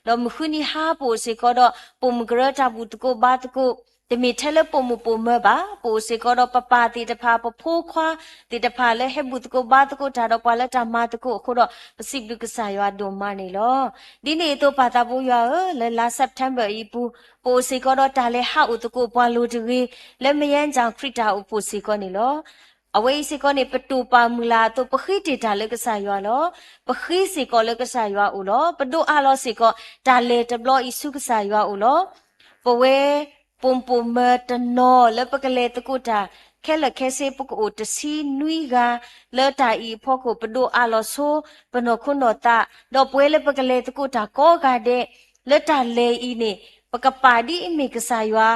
ဒီးမုၢ်ဃုနံၤဟါပအိၣ်စ့ၢ်ကီးဒီး ပိာ်မုၣ်ကရၢတၢ်ဘူၣ်သကိးဘါသကိး, တမ့ၢ်ထဲလၢပိာ်မုၣ်ပိာ်မၢၤဘၣ်, ပအိၣ်စ့ၢ်ကီးဒီးပပၢ်သ့ၣ်တဖၣ် ပဖိခွါသ့ၣ်တဖၣ်လၢဟဲဘူၣ်သကိးဘါသကိးတၢ်ဒီးပှၤလၢတၢ်မၤသကိးအဃိဒီး ပစံးဘျုးကစၢ်ယွၤဒိၣ်မးန့ၣ်လီၤ. ဒ်န့ၣ်အသိးပၢ်သးဘိယွၤဧၢ, လၢလါ September အံၤအပူၤ, ပအိၣ်စ့ၢ်ကီးဒီးတၢ်လဲၤဟးအိၣ်သကိးပှၤလိၤတဂ့ၤ, လၢမယဲၣ်ကၠၣ်ခရံာ်တၢ်အိၣ်ဖှိၣ်စ့ၢ်ကီးန့ၣ်လီၤ. အဝဲအံၤစ့ၢ်ကီးန့ၣ် ပတိာ်ပာ်မုၢ်လၢ်အသိး ပဃ့တ့ၢ်တၢ်လၢကစၢ်ယွၤလီၤ. ပဃ့စ့ၢ်ကီးလၢကစၢ်ယွၤအိၣ်လီၤ. ပဒိးအးလီၤစ့ၢ်ကီး တၢ်လဲၤတဘျီအံၤဆူကစၢ်ယွၤအိၣ်လီၤ. ပဝဲ ပိာ်မုၣ်ပိာ်မၢၤတနီၤလၢပကလဲၤသကိးတၢ် ခဲလၢာ်ခဲဆ့ ပကအိၣ်တဆံနွံဂၤ, လၢတၢ်အံၤအဖီခိၣ် ပဒိးအးလီၤဆိ ပနီၢ်ခိနီၢ်သး, ဒီးပဝဲလၢပကလဲၤသကိးတၢ်ကိးဂၤဒဲး လၢတၢ်လဲၤအံၤန့ၣ် ပကပာ်ဒ်အမ့ၢ်ကစၢ်ယွၤ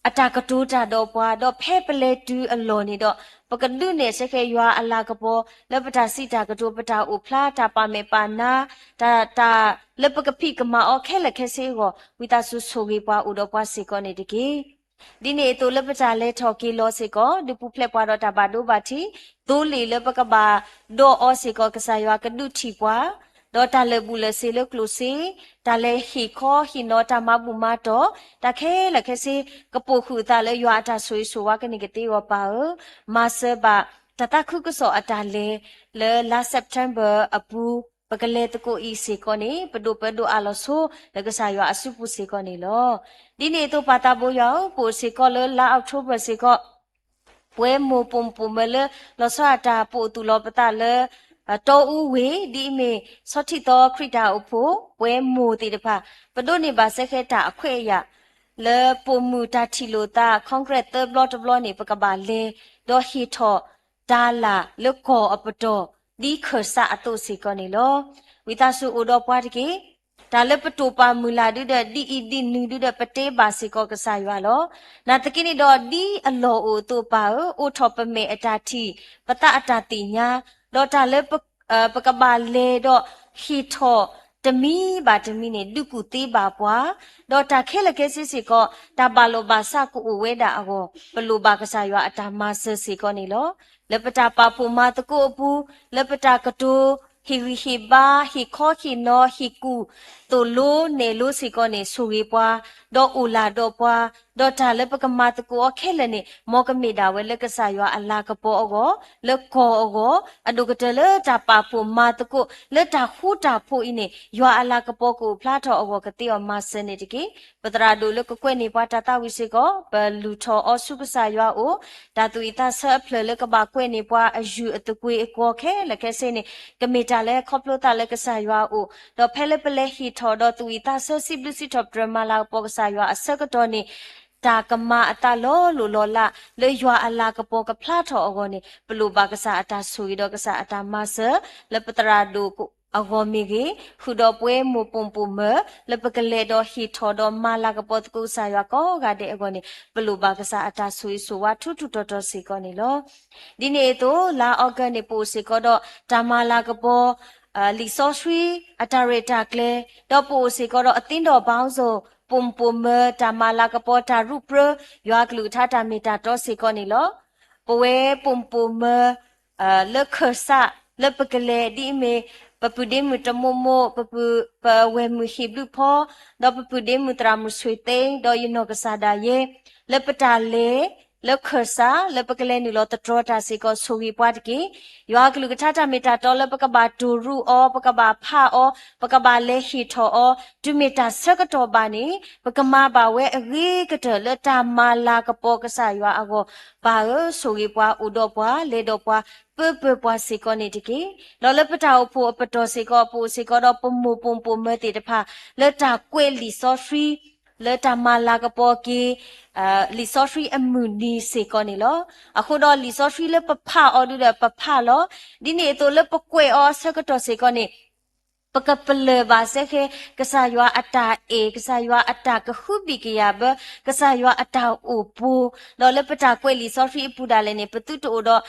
အတၢ်ကတိၤတၢ်ဒီးပှၤ, ဒီးဖဲပလဲၤတုၤအလီၢ်န့ၣ်ဒီး ပကဒုးနဲၣ်စ့ၢ်ကီးယွၤအလၤကပီၤ လၢပတၢ်စံးတၢ်ကတိၤ ပတၢ်အိၣ်ဖျါ တၢ်ပာ်မဲာ်ပာ်နါ တၢ် တၢ်လၢပကဖံးကမၤအီၤခဲလၢာ်ခဲဆ့အဂီၢ် ဝံသးစူၤဆိၣ်ဂ့ၤပှၤအိၣ်ဒီးပှၤစ့ၢ်ကီးန့ၣ်တက့ၢ်. ဒ်န့ၣ်အသိးလၢပတၢ်လဲၤထီၣ်က့ၤလီၤစ့ၢ်ကီး ဒုးပူၤဖျဲးပှၤဒီးတၢ်ဘၣ်ဒိဘၣ်ထံး, သိလ့ၣ်လၢပကဘၣ်ဒိးအီၤစ့ၢ်ကီး ကစၢ်ယွၤကဒုးထံၣ်ပှၤ, ဒီးတၢ်လၢာ်ဘူၣ်လၢာ်စ့ၤလၢကျိၣ်စ့, တၢ်လဲၤဟ့ၣ်ခီဟ့ၣ်နီၤ တၢ်မၤဘူၣ်မၤတီၢ်, တၢ်ခဲလၢာ်ခဲဆ့ ကပိာ်ဃုာ်အသးလၢယွၤအတၢ်ဆိၣ်ဂ့ၤဆိၣ်ဝါကန့ၢ်ကသ့အဂီၢ် ပၢ်ဧၢ, မၤစၢၤဘၣ် တၢ်သးခုကစီၣ်အတၢ်လဲၤ လၢလါ September အပူၤ ပကလဲၤသကိးအံၤစ့ၢ်ကီးန့ၣ် ပဒိးပၢဒိးအးလီၤဆိ လၢကစၢ်ယွၤအစုပူၤစ့ၢ်ကီးန့ၣ်လီၤ. ဒ်န့ၣ်အသိးပၢ်သးဘိယွၤဧၢ, ပအိၣ်စ့ၢ်ကီးလၢလါ October စ့ၢ်ကီး ပဝဲမိၢ်ပိာ်မုၣ်ပိာ်မၢၤလၢ လီၤဆီဒၣ်တၢ်ပိာ်သူၣ်လီၤပသးလၢ တီအူဝ့ၢ် ဒ်အမ့ၢ် ဆီထံၣ်သီခရံာ်တၢ်အိၣ်ဖှိၣ် ပှဲၤမိၢ်သ့ၣ်တဖၣ် ပဒိးန့ၢ်ဘၣ်စဲဃဲတၢ်အခွဲးအယာ် လၢပိာ်မုၣ်တၢ်ထံၣ်လိာ်သး Congress သၢဘျီတဘျီန့ၣ် ပကဘၣ်လဲၤ ဒီးဟ့ၣ်ထီၣ်တၢ်လၢ်လၢကီၢ်အပတီၢ် ဒ်ခၢၣ်စးအသိးစ့ၢ်ကီးန့ၣ်လီၤ. ဝံသးစူၤအိၣ်ဒီးပှၤတက့ၢ်. တၢ်လၢပတိာ်ပာ်မုၢ်လၢ်ဒုဒီး ဒ်အံၤဒ်နုၤဒုဒီး ပတဲဘၣ်စ့ၢ်ကီးကစၢ်ယွၤလီၤ. နာ်သက့န့ၣ်ဒီး ဒ်အလီၢ်အိၣ်အသိးပၢ်ဧၢ, အိးထီၣ်ပမဲာ်အတၢ်ထံၣ်, ပသးအတၢ်သ့ၣ်ညါ, ဒီးတၢ်လၢပ ပကဘၣ်လဲၤဒီးဟ့ၣ်ထီၣ်တမံၤဘၣ်တမံၤန့ၣ် ဒုးကူၣ်သ့ဘၣ်ပှၤ, ဒီးတၢ်ခဲလၢာ်ခဲဆ့စ့ၢ်ကီး တၢ်ဘၣ်လိာ်ဘၣ်စးကအိၣ်ဝဲဒၣ်အဂီၢ် ပလိၣ်ဘၣ်ကစၢ်ယွၤအတၢ်မၤစၢၤစ့ၢ်ကီးန့ၣ်လီၤ. လၢပတၢ်ပာ်ဖှိၣ်မၤသကိးအပူၤ, လၢပတၢ်ကတိၤ ဟ့ၣ်ဂံၢ်ဟ့ၣ်ဘါ, ဟ့ၣ်ခီဟ့ၣ်နီၤ, ဟ့ၣ်ကူၣ်သိၣ်လိနဲၣ်လိစ့ၢ်ကီးန့ၣ် ဆိၣ်ဂ့ၤပှၤ, ဒီးအိၣ်လၢ်ဒီးပှၤ, ဒီးတၢ်လၢပကမၤသကိးအီၤခဲလၢာ်န့ၣ် မ်ကမ့ၢ်ဒၣ်ဝဲလၢကစၢ်ယွၤအလၤကပီၤအဂီၢ်, လၢကီၢ်အဂီၢ်, အဒိၣ်ကတၢၢ်လၢတၢ်ပာ်ဖှိၣ်မၤသကိး လၢတၢ်ဃူတၢ်ဖိးအံၤန့ၣ် ယွၤအလၤကပီၤကအိၣ်ဖျါထီၣ်အဂီၢ် ကသ့အီၤမၤစၢၤန့ၣ်တက့ၢ်. ပသရၣ်ဒိၣ်လၢကကွဲးန့ၢ်ပှၤတၢ်သးဝံၣ်စ့ၢ်ကီး ပလူၤထီၣ်အီၤဆူကစၢ်ယွၤအအိၣ်, တၢ်သူၣ်ဝံၣ်သးဆၢအဖျၢၣ်လၢကဘၣ်ကွဲးန့ၢ်ပှၤအယုၢ်အသကွ့ၤအကျိၤခဲလၢာ်ခဲဆ့န့ၣ် ကမ့ၢ်တၢ်လၢခီဖျိသးလၢကစၢ်ယွၤအအိၣ်, ဒီးဖဲလၢပလဲၤဟ့ၣ်ထီၣ်ဒီးသူၣ်ဝံၣ်သးဆၢစံးဘျုးစံးထီၣ်ပတြၢၤမၤလၤကပီၤကစၢ်ယွၤအဆၢကတီၢ်န့ၣ် တၢ်ကမၤအသးလီၤလိၢ်လီၤလး လၢယွၤအလၤကပီၤကဖျါထီၣ်အဂီၢ်န့ၣ် ပလိၣ်ဘၣ်ကစၢ်အတၢ်ဆိၣ်ဂ့ၤဒီးကစၢ်အတၢ်မၤစၢၤ လၢပသရၣ်ဒိၣ်အဂီၢ်မ့ၢ်ဂ့ၤ, ဃုာ်ဒီးပဝဲမိၢ်ပိာ်မုၣ်ပိာ်မၢၤ လၢပကလဲၤဒီးဟ့ၣ်ထီၣ်ဒီးမၤလၤကပီၤသကိးကစၢ်ယွၤကိးဂၤဒဲးအဂီၢ်န့ၣ် ပလိၣ်ဘၣ်ကစၢ်အတၢ်ဆိၣ်ဂ့ၤဆိၣ်ဝါထူထူတီတီစ့ၢ်ကီးန့ၣ်လီၤ. ဒ်န့ၣ်အသိး လါအီကူးန့ၣ် ပအိၣ်စ့ၢ်ကီးဒီးတၢ်မၤလၤကပီၤ လံာ်စီဆှံအတၢ်ရဲၣ်တၢ်ကျဲၤ, ဒီးပအိၣ်စ့ၢ်ကီးဒီးအသ့ဒီးဘၣ်အိၣ်စိၤ ပိာ်မုၣ်ပိာ်မၢၤ တၢ်မၤလၤကပီၤ တၢ်ရုၢ်ပြၢ ယွၤကလုၢ်ကထါတၢ်မ့ၢ်တၢ်တီစ့ၢ်ကီးန့ၣ်လီၤ. ပဝဲပိာ်မုၣ်ပိာ်မၢၤ လၢခၢၣ်စး လၢပကလဲၤဒ်အမ့ၢ် ပပုၢ်ဒ့မုၣ်တမိၢ်မိၢ် ပပုၢ် ပဝဲၢ်မုၣ်ဟ့ၣ်ဘျုးဖီ ဒီးပပုၢ်ဒ့မုၣ်သရၣ်မုၣ်ဆွ့ၣ်သ့ ဒီးယနီၢ်ကစၢ်ဒၣ်ယဲ လၢပတၢ်လဲၤ လၢခၢၣ်စး လၢပကလဲၤနုာ်လီၤသတြီၤတၢ်စ့ၢ်ကီး ဆိၣ်ဂ့ၤပှၤတက့ၢ်. ယွၤကလုၢ်ကထါတၢ်မ့ၢ်တၢ်တီလၢပကဘၣ်တိၢ်ရူးအီၤ ပကဘၣ်ဖးအီၤ ပကဘၣ်လဲၤဟ့ၣ်ထီၣ်အီၤ တုၤမ့ၢ်တၢ်ဆၢကတီၢ်ဘၣ်န့ၣ် ပကမၤဘၣ်ဝဲအဂ့ၤကတၢၢ်လၢတၢ်မၤလၤကပီၤကစၢ်ယွၤအဂီၢ် ပၢ်ဧၢ, ဆိၣ်ဂ့ၤပှၤ အိၣ်ဒီးပှၤ လဲၤဒီးပှၤ ပၢပၢပှၤစ့ၢ်ကီးန့ၣ်တက့ၢ်. ဒီးလၢပတၢ်အိၣ်ဖှိၣ်အပတီၢ်စ့ၢ်ကီး ပအိၣ်စ့ၢ်ကီးဒီးပမိၢ်ပိာ်မုၣ်ပိာ်မၢၤသ့ၣ်တဖၣ် လၢတၢ်ကွဲးလံာ်စီဆှံ လၢတၢ်မၤလၤကပီၤက့ၤ လံာ်စီဆှံအမုၢ်နံၤစ့ၢ်ကီးန့ၣ်လီၤ. အဃိဒီးလံာ်စီဆှံလၢပဖးအီၤဒုဒီးပဖးလီၤ. ဒ်န့ၣ်အသိးလၢပကွဲးအီၤအဆၢကတီၢ်စ့ၢ်ကီးန့ၣ် ပကပလၢၢ်ဘၣ်စဲဃဲ ကစၢ်ယွၤအတၢ်အဲၣ်, ကစၢ်ယွၤအတၢ်ကဟုဘံၣ်ကယာ်ဘၢ, ကစၢ်ယွၤအတၢ်အိၣ်ပူၤ, ဒီးလၢပတၢ်ကွဲးလံာ်စီဆှံအပူၤဒၣ်လဲာ်န့ၣ် ပသုတအိၣ်ဒီး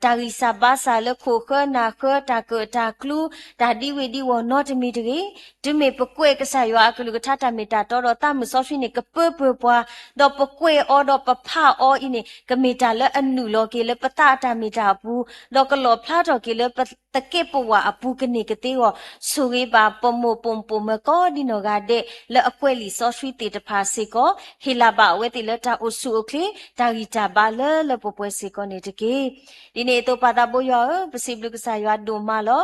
တၢ်ဂံၢ်စၢ်ဘါစၢ်လၢခိၣ်ဃၢနၢ်ဃၢ တၢ်ကၢၣ်တၢ်ကျူ တၢ်ဒံဝ့ၤဒံဝီၤနီတမံၤတဂ့ၤ. တုၤမ့ၢ်ပကွဲးကစၢ်ယွၤအကလုၢ်ကထါတၢ်မ့ၢ်တၢ်တီဒီးသးမုၢ်စီဆှံန့ၣ် ကပၢပၢပှၤဒီးပကွဲးအီၤဒီးပဖးအီၤအံၤန့ၣ် ကမ့ၢ်တၢ်လၢအနုာ်လီၤက့ၤလၢပသးအတၢ်မ့ၢ်တၢ်အပူၤ, ဒီးကလီၣ်ဖျါထီၣ်က့ၤလၢပသကဲးပဝးအပူၤကန့ၢ်ကသ့အဂီၢ် ဆိၣ်ဂ့ၤဘၣ်ပမိၢ်ပိာ်မုၣ်ပိာ်မၢၤကိးဒံနီၢ်ဂၤဒဲး လၢအကွဲးလံာ်စီဆှံသ့ၣ်တဖၣ်စ့ၢ်ကီး ဟ့ၣ်လၤဘၣ်အဝဲသ့ၣ်လၢတၢ်အိၣ်ဆူၣ်အိၣ်ချ့ တၢ်ဂံၢ်တၢ်ဘါလၢလၢပှဲၤပှဲၤစ့ၢ်ကီးန့ၣ်တက့ၢ်. ဒ်န့ၣ်အသိးပၢ်သးဘိယွၤဧၢ, ပစံးဘျုးကစၢ်ယွၤဒိၣ်မးလီၤ.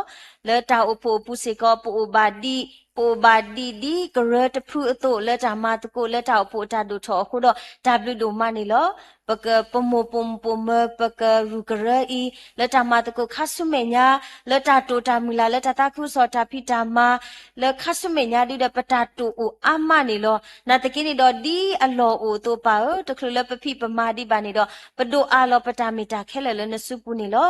လၢတၢ်အိၣ်ဖှိၣ်အပူၤစ့ၢ်ကီး ပအိၣ်ဘၣ်ဒံး ပအိၣ်ဘၣ်ဒံးဒ်ကရၢတဖုအသိး လၢတၢ်မၤသကိးလၢတၢ်အိၣ်ဖှိၣ်အတၢ်ဒိၣ်ထီၣ်အဃိဒီး တၢ်ဘျုးဒိၣ်မးန့ၣ်လီၤ. ပကပမိၢ်ပိာ်မုၣ်ပိာ်မၢၤ ပကရူၢ်ကရၢအံၤ လၢတၢ်မၤသကိးခါဆူမဲာ်ညါ လၢတၢ်တိာ်တၢ်မုၢ်လၢ် လၢတၢ်သးခုကစီၣ်တၢ်ဖံးတၢ်မၤ လၢခါဆူမဲာ်ညါဒုဒီးပတၢ်တိာ်အိၣ်အါမးန့ၣ်လီၤ. နာ်သက့န့ၣ်ဒီး ဒ်အလီၢ်အိၣ်အသိးပၢ်ဧၢ, တချုးလၢပဖံးပမၤဒံးဘၣ်န့ၣ်ဒီး ပဒိးအးလီၤပတၢ်မ့ၢ်တၢ်ခဲလၢာ်လၢနစုပူၤန့ၣ်လီၤ.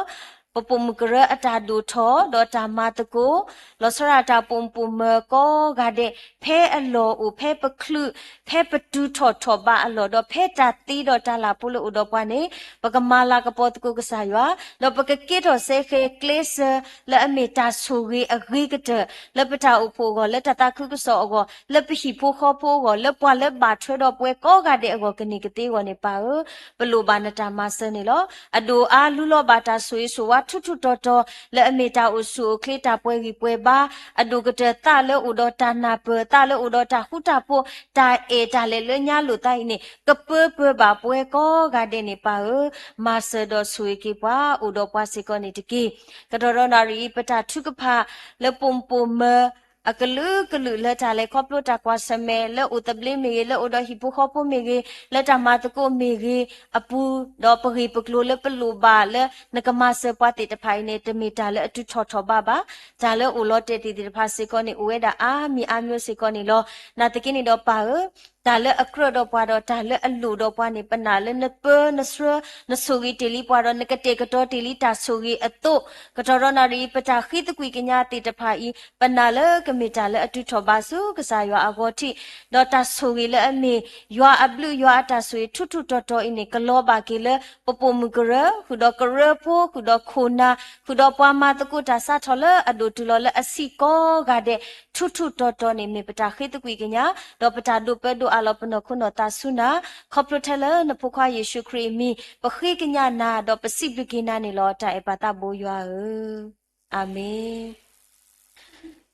ပပိာ်မုၣ်ကရၢအတၢ်ဒိၣ်ထီၣ် ဒီးတၢ်မၤသကိး လီၤဆီဒၣ်တၢ်ပိာ်မုၣ်ပိာ်မၢၤကိးဂၤဒဲး ဖဲအလီၢ်အိၣ် ဖဲပချုး ဖဲပတုၤထီၣ်ထီၣ်ဘးအလီၢ် ဒီးဖဲတၢ်သ့ဒီးတၢ်လၢ်ဖိလၢအိၣ်ဒီးပှၤန့ၣ် ပကမၤလၤကပီၤသကိးကစၢ်ယွၤ ဒီးပကကဲထီၣ်စဲဃဲကျဲစၢၤ လၢအမ့ၢ်တၢ်ဆိၣ်ဂ့ၤအဂ့ၤကတၢၢ် လၢပတၢ်အိၣ်ဖှိၣ်အဂီၢ် လၢတၢ်သးခုကစီၣ်အဂီၢ် လၢပဟံၣ်ဖိဃီဖိအဂီၢ် လၢပှၤလၢဘၣ်ထွဲဒီးပဝဲကိးဂၤဒဲးအဂီၢ် ကန့ၢ်ကသ့အဂီၢ်န့ၣ် ပၢ်ဧၢ, ပလိၣ်ဘၣ်နတၢ်မၤစၢၤန့ၣ်လီၤ. အဒိၣ်အါလူလီၤဘၣ်တၢ်ဆိၣ်ဂ့ၤဆိၣ်ဝါထူထူတီတီ လၢအမ့ၢ်တၢ်အိၣ်ဆူၣ်အိၣ်ချ့ တၢ်ပှဲၤဂံၢ်ပှဲၤဘါ အဒိၣ်ကတၢၢ်သးလၢအိၣ်ဒီးတၢ်နၢ်ပၢၢ် သးလၢအိၣ်ဒီးတၢ်ဃူတၢ်ဖိး တၢ်အဲၣ်တၢ်လဲၤလၢညါလိာ်သးအံၤန့ၣ် ကပၢပၢဘၣ်ပဝဲကိးဂၤဒဲးန့ၣ် ပၢ်ဧၢ, မၤစၢၤဒီးဆိၣ်ဂ့ၤက့ၤပှၤ အိၣ်ဒီးပှၤစ့ၢ်ကီးန့ၣ်တက့ၢ်. ကတီၢ်ဒီးနၣ်ရံၣ်အံၤ ပတၢ်ထုကဖၣ် လၢပိာ်မုၣ်ပိာ်မၢၤ အကလုာ်ကလုာ်လၢတၢ်လဲၤခီဖျိတၢ်ကွၢ်ဆၢၣ်မဲာ် လၢအိၣ်သဘျ့မ့ၢ်ဂ့ၤ, လၢအိၣ်ဒီးဟံၣ်ဖိဃီဖိမ့ၢ်ဂ့ၤ, လၢတၢ်မၤသကိးမ့ၢ်ဂ့ၤအပူၤ, ဒီးပဂ့ၢ်ပကျိၤလၢပလိၣ်ဘၣ်လၢ နကမၤစၢၤပှၤသ့ၣ်တဖၣ်အံၤန့ၣ် တမ့ၢ်တၢ်လၢအတုၤထီၣ်ထီၣ်ဘးဘၣ်. တၢ်လၢအိၣ်လီၤတဲာ်သ့ၣ်သ့ၣ်တဖၣ်စ့ၢ်ကီးန့ၣ် အိၣ်ဝဲဒၣ်အါမံၤအါမျိုးစ့ၢ်ကီးန့ၣ်လီၤ. နာ်သက့န့ၣ်ဒီးပၢ်ဧၢ, တၢ်လၢအကြၢးဒီးပှၤဒီးတၢ်လၢအလိၣ်ဒီးပှၤန့ၣ် ပနာ်လၢနပၢနဆှၢ နဆိၣ်ဂ့ၤတ့ၢ်လံပှၤဒီး နကတဲာ်ကတီၤတ့ၢ်လံတၢ်ဆိၣ်ဂ့ၤအသိး, ကတီၢ်ဒီးနၣ်ရံၣ်အံၤ ပတၢ်ဃ့သကွံၢ်ကညးသ့ၣ်တဖၣ်အံၤ ပနာ်လၢကမ့ၢ်တၢ်လၢအတုၤထီၣ်ဘးဆူကစၢ်ယွၤအဂီၢ်ထံး, ဒီးတၢ်ဆိၣ်ဂ့ၤလၢအမ့ၢ်ယွၤအဘျုးယွၤအတၢ်ဆိၣ်ဂ့ၤထူထူတီတီအံၤန့ၣ် ကလီၤဘၣ်က့ၤလၢပပိာ်မုၣ်ကရၢ, ဃုာ်ဒီးကရၢဖိ, ဃုာ်ဒီးခိၣ်နၢ်, ဃုာ်ဒီးပှၤမၤသကိးတၢ်စးထီၣ်လၢအဒိၣ်တုၤလီၤလၢအဆံးကိးဂၤဒဲး ထူထူတီတီန့ၣ် မ့ၢ်ပတၢ်ဃ့သကွံၢ်ကညး, ဒီးပတၢ်ဒိးပၢဒိးအးလီၤပနီၢ်ခိနီၢ်သးဆူနၤ, ခီဖျိထဲလၢနဖိခွါယ့ၣ်ၡူးခရံာ်အမံၤ ပဃ့ကညးနၤ ဒီးပစံးဘျုးက့ၤနၤန့ၣ်လီၤ. တၢ်အဲၣ်ပၢ်သးဘိယွၤဧၢ, အၤမ့ၣ်.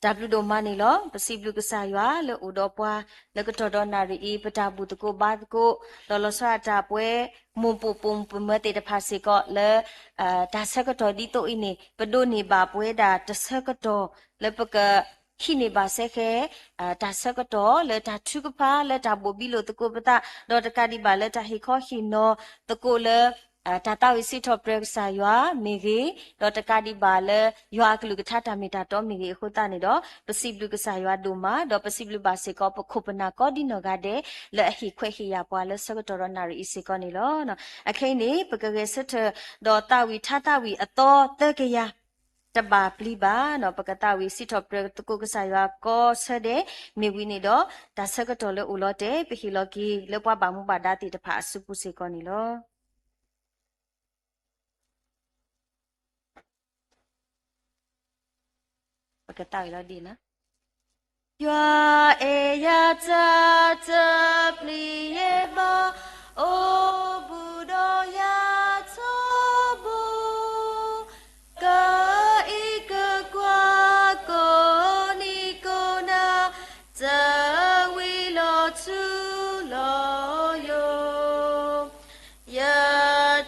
တၢ်ဘျုးဒိၣ်မးန့ၣ်လီၤ. ပစံးဘျုးကစၢ်ယွၤလၢအိၣ်ဒီးပှၤ လၢကတီၢ်ဒီးနၣ်ရံၣ်အံၤ ပတၢ်ဘူၣ်သကိးဘါသကိး ဒီးလီၤဆီဒၣ်တၢ်ပှဲၤ မိၢ်ပိာ်ပိာ်မုၣ်ပမၢၤသ့ၣ်တဖၣ်စ့ၢ်ကီးလၢ တၢ်ဆၢကတီၢ်ဒ်သိးအံၤန့ၣ် ပဒိးန့ၢ်ဘၣ်ပဝဲဒၣ်တၢ်ဆၢကတီၢ်လၢပက ဟံးန့ၢ်ဘၣ်စဲဃဲ တၢ်ဆၢကတီၢ်လၢတၢ်ထုကဖၣ် လၢတၢ်ဘိၣ်ဘံလိာ်သကိးပသး ဒီးတကးဒံးဘၣ်လၢတၢ်ဟ့ၣ်ခီဟ့ၣ်နီၤသကိးလၢ တၢ်သးဝံၣ်စံးထီၣ်ပတြၢၤကစၢ်ယွၤမ့ၢ်ဂ့ၤ, ဒီးတကးဒံးဘၣ်လၢယွၤအကလုၢ်ကထါတၢ်မ့ၢ်တၢ်တီမ့ၢ်ဂ့ၤအဃိသတးန့ၣ်ဒီး ပစံးဘျုးကစၢ်ယွၤဒိၣ်မး ဒီးပစံးဘျုးဘၣ်စ့ၢ်ကီး ပခိၣ်ပနၢ်ကိးဒံနီၢ်ဂၤဒဲး လၢအဟ့ၣ်ခွဲးဟ့ၣ်ယာ်ပှၤလၢဆၢကတီၢ်ဒီးနၣ်ရံၣ်အံၤစ့ၢ်ကီးန့ၣ်လီၤ. အခဲအံၤန့ၣ် ပကဂဲၤဆၢထၢၣ်ဒီးသးဝံၣ်ထါသးဝံၣ်အသီသၢကယၤ တဘၣ်ပျံၤဘၣ်, ပကသးဝံၣ်စံးထီၣ်ပတြၢၤသကိးကစၢ်ယွၤကိးဆၢဒဲး မ့ၢ်ဝံၤန့ၣ်ဒီး တၢ်ဆၢကတီၢ်လၢအိၣ်လီၤတဲာ် ပဟ့ၣ်လီၤက့ၤလၢပှၤဘၣ်မူဘၣ်ဒါသ့ၣ်တဖၣ်အစုပူၤစ့ၢ်ကီးန့ၣ်လီၤ. ပကသးဝံၣ်လီၤဒ်န့ၣ်, ယွၤအဲၣ်ယၤတၢ်တပျံၤယဲၢ်ဘၣ်, အိၣ်ဘူးဒီးယၤထီဘိ, ကအံးကကွၢ်ကိးနံၤကိးနၤ, တဝံၤလီၤထူလီၤယိာ် ယ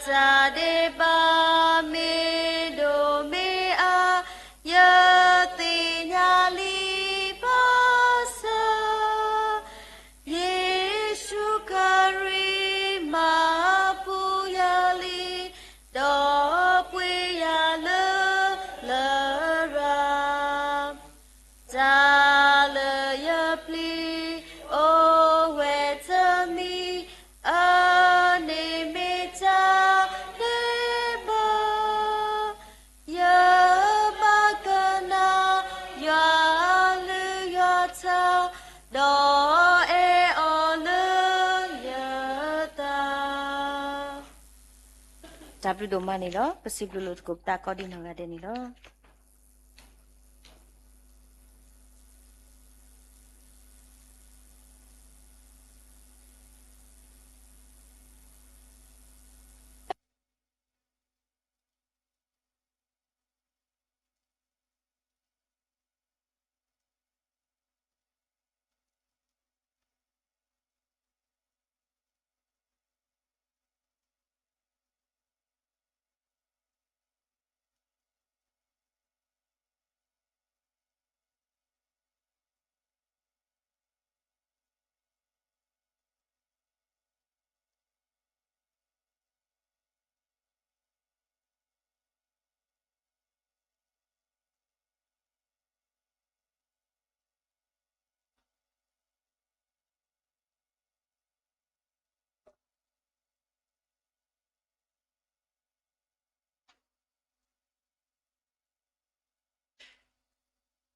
တၢ်ဒဲးဘးမ့ၢ်ဒိၣ်မ့ၢ်အါ, ယသ့ၣ်ညါလံဘၣ်ဆၣ်, ယ့ၣ်ၡူးကရံၣ်မၤပူၤယၤလံ, ဒီးပှ့ၤယၤလၢလရာ် တၢ်လၢယပျံၤအိၣ်ဝဲတမံၤ, အန့ၣ်မ့ၢ်တၢ်ဒဲးဘး, ယဘၣ်ကနၣ်ယွၤလုၢ်ယွၤထါ, ဒီးအဲၣ်အီၤလၢယသး. တၢ်ဘျုးဒိၣ်မးန့ၣ်လီၤ. ပစံးဘျုးလိာ်သကိးပသးကိးဒံနီၢ်ဂၤဒဲးန့ၣ်လီၤ.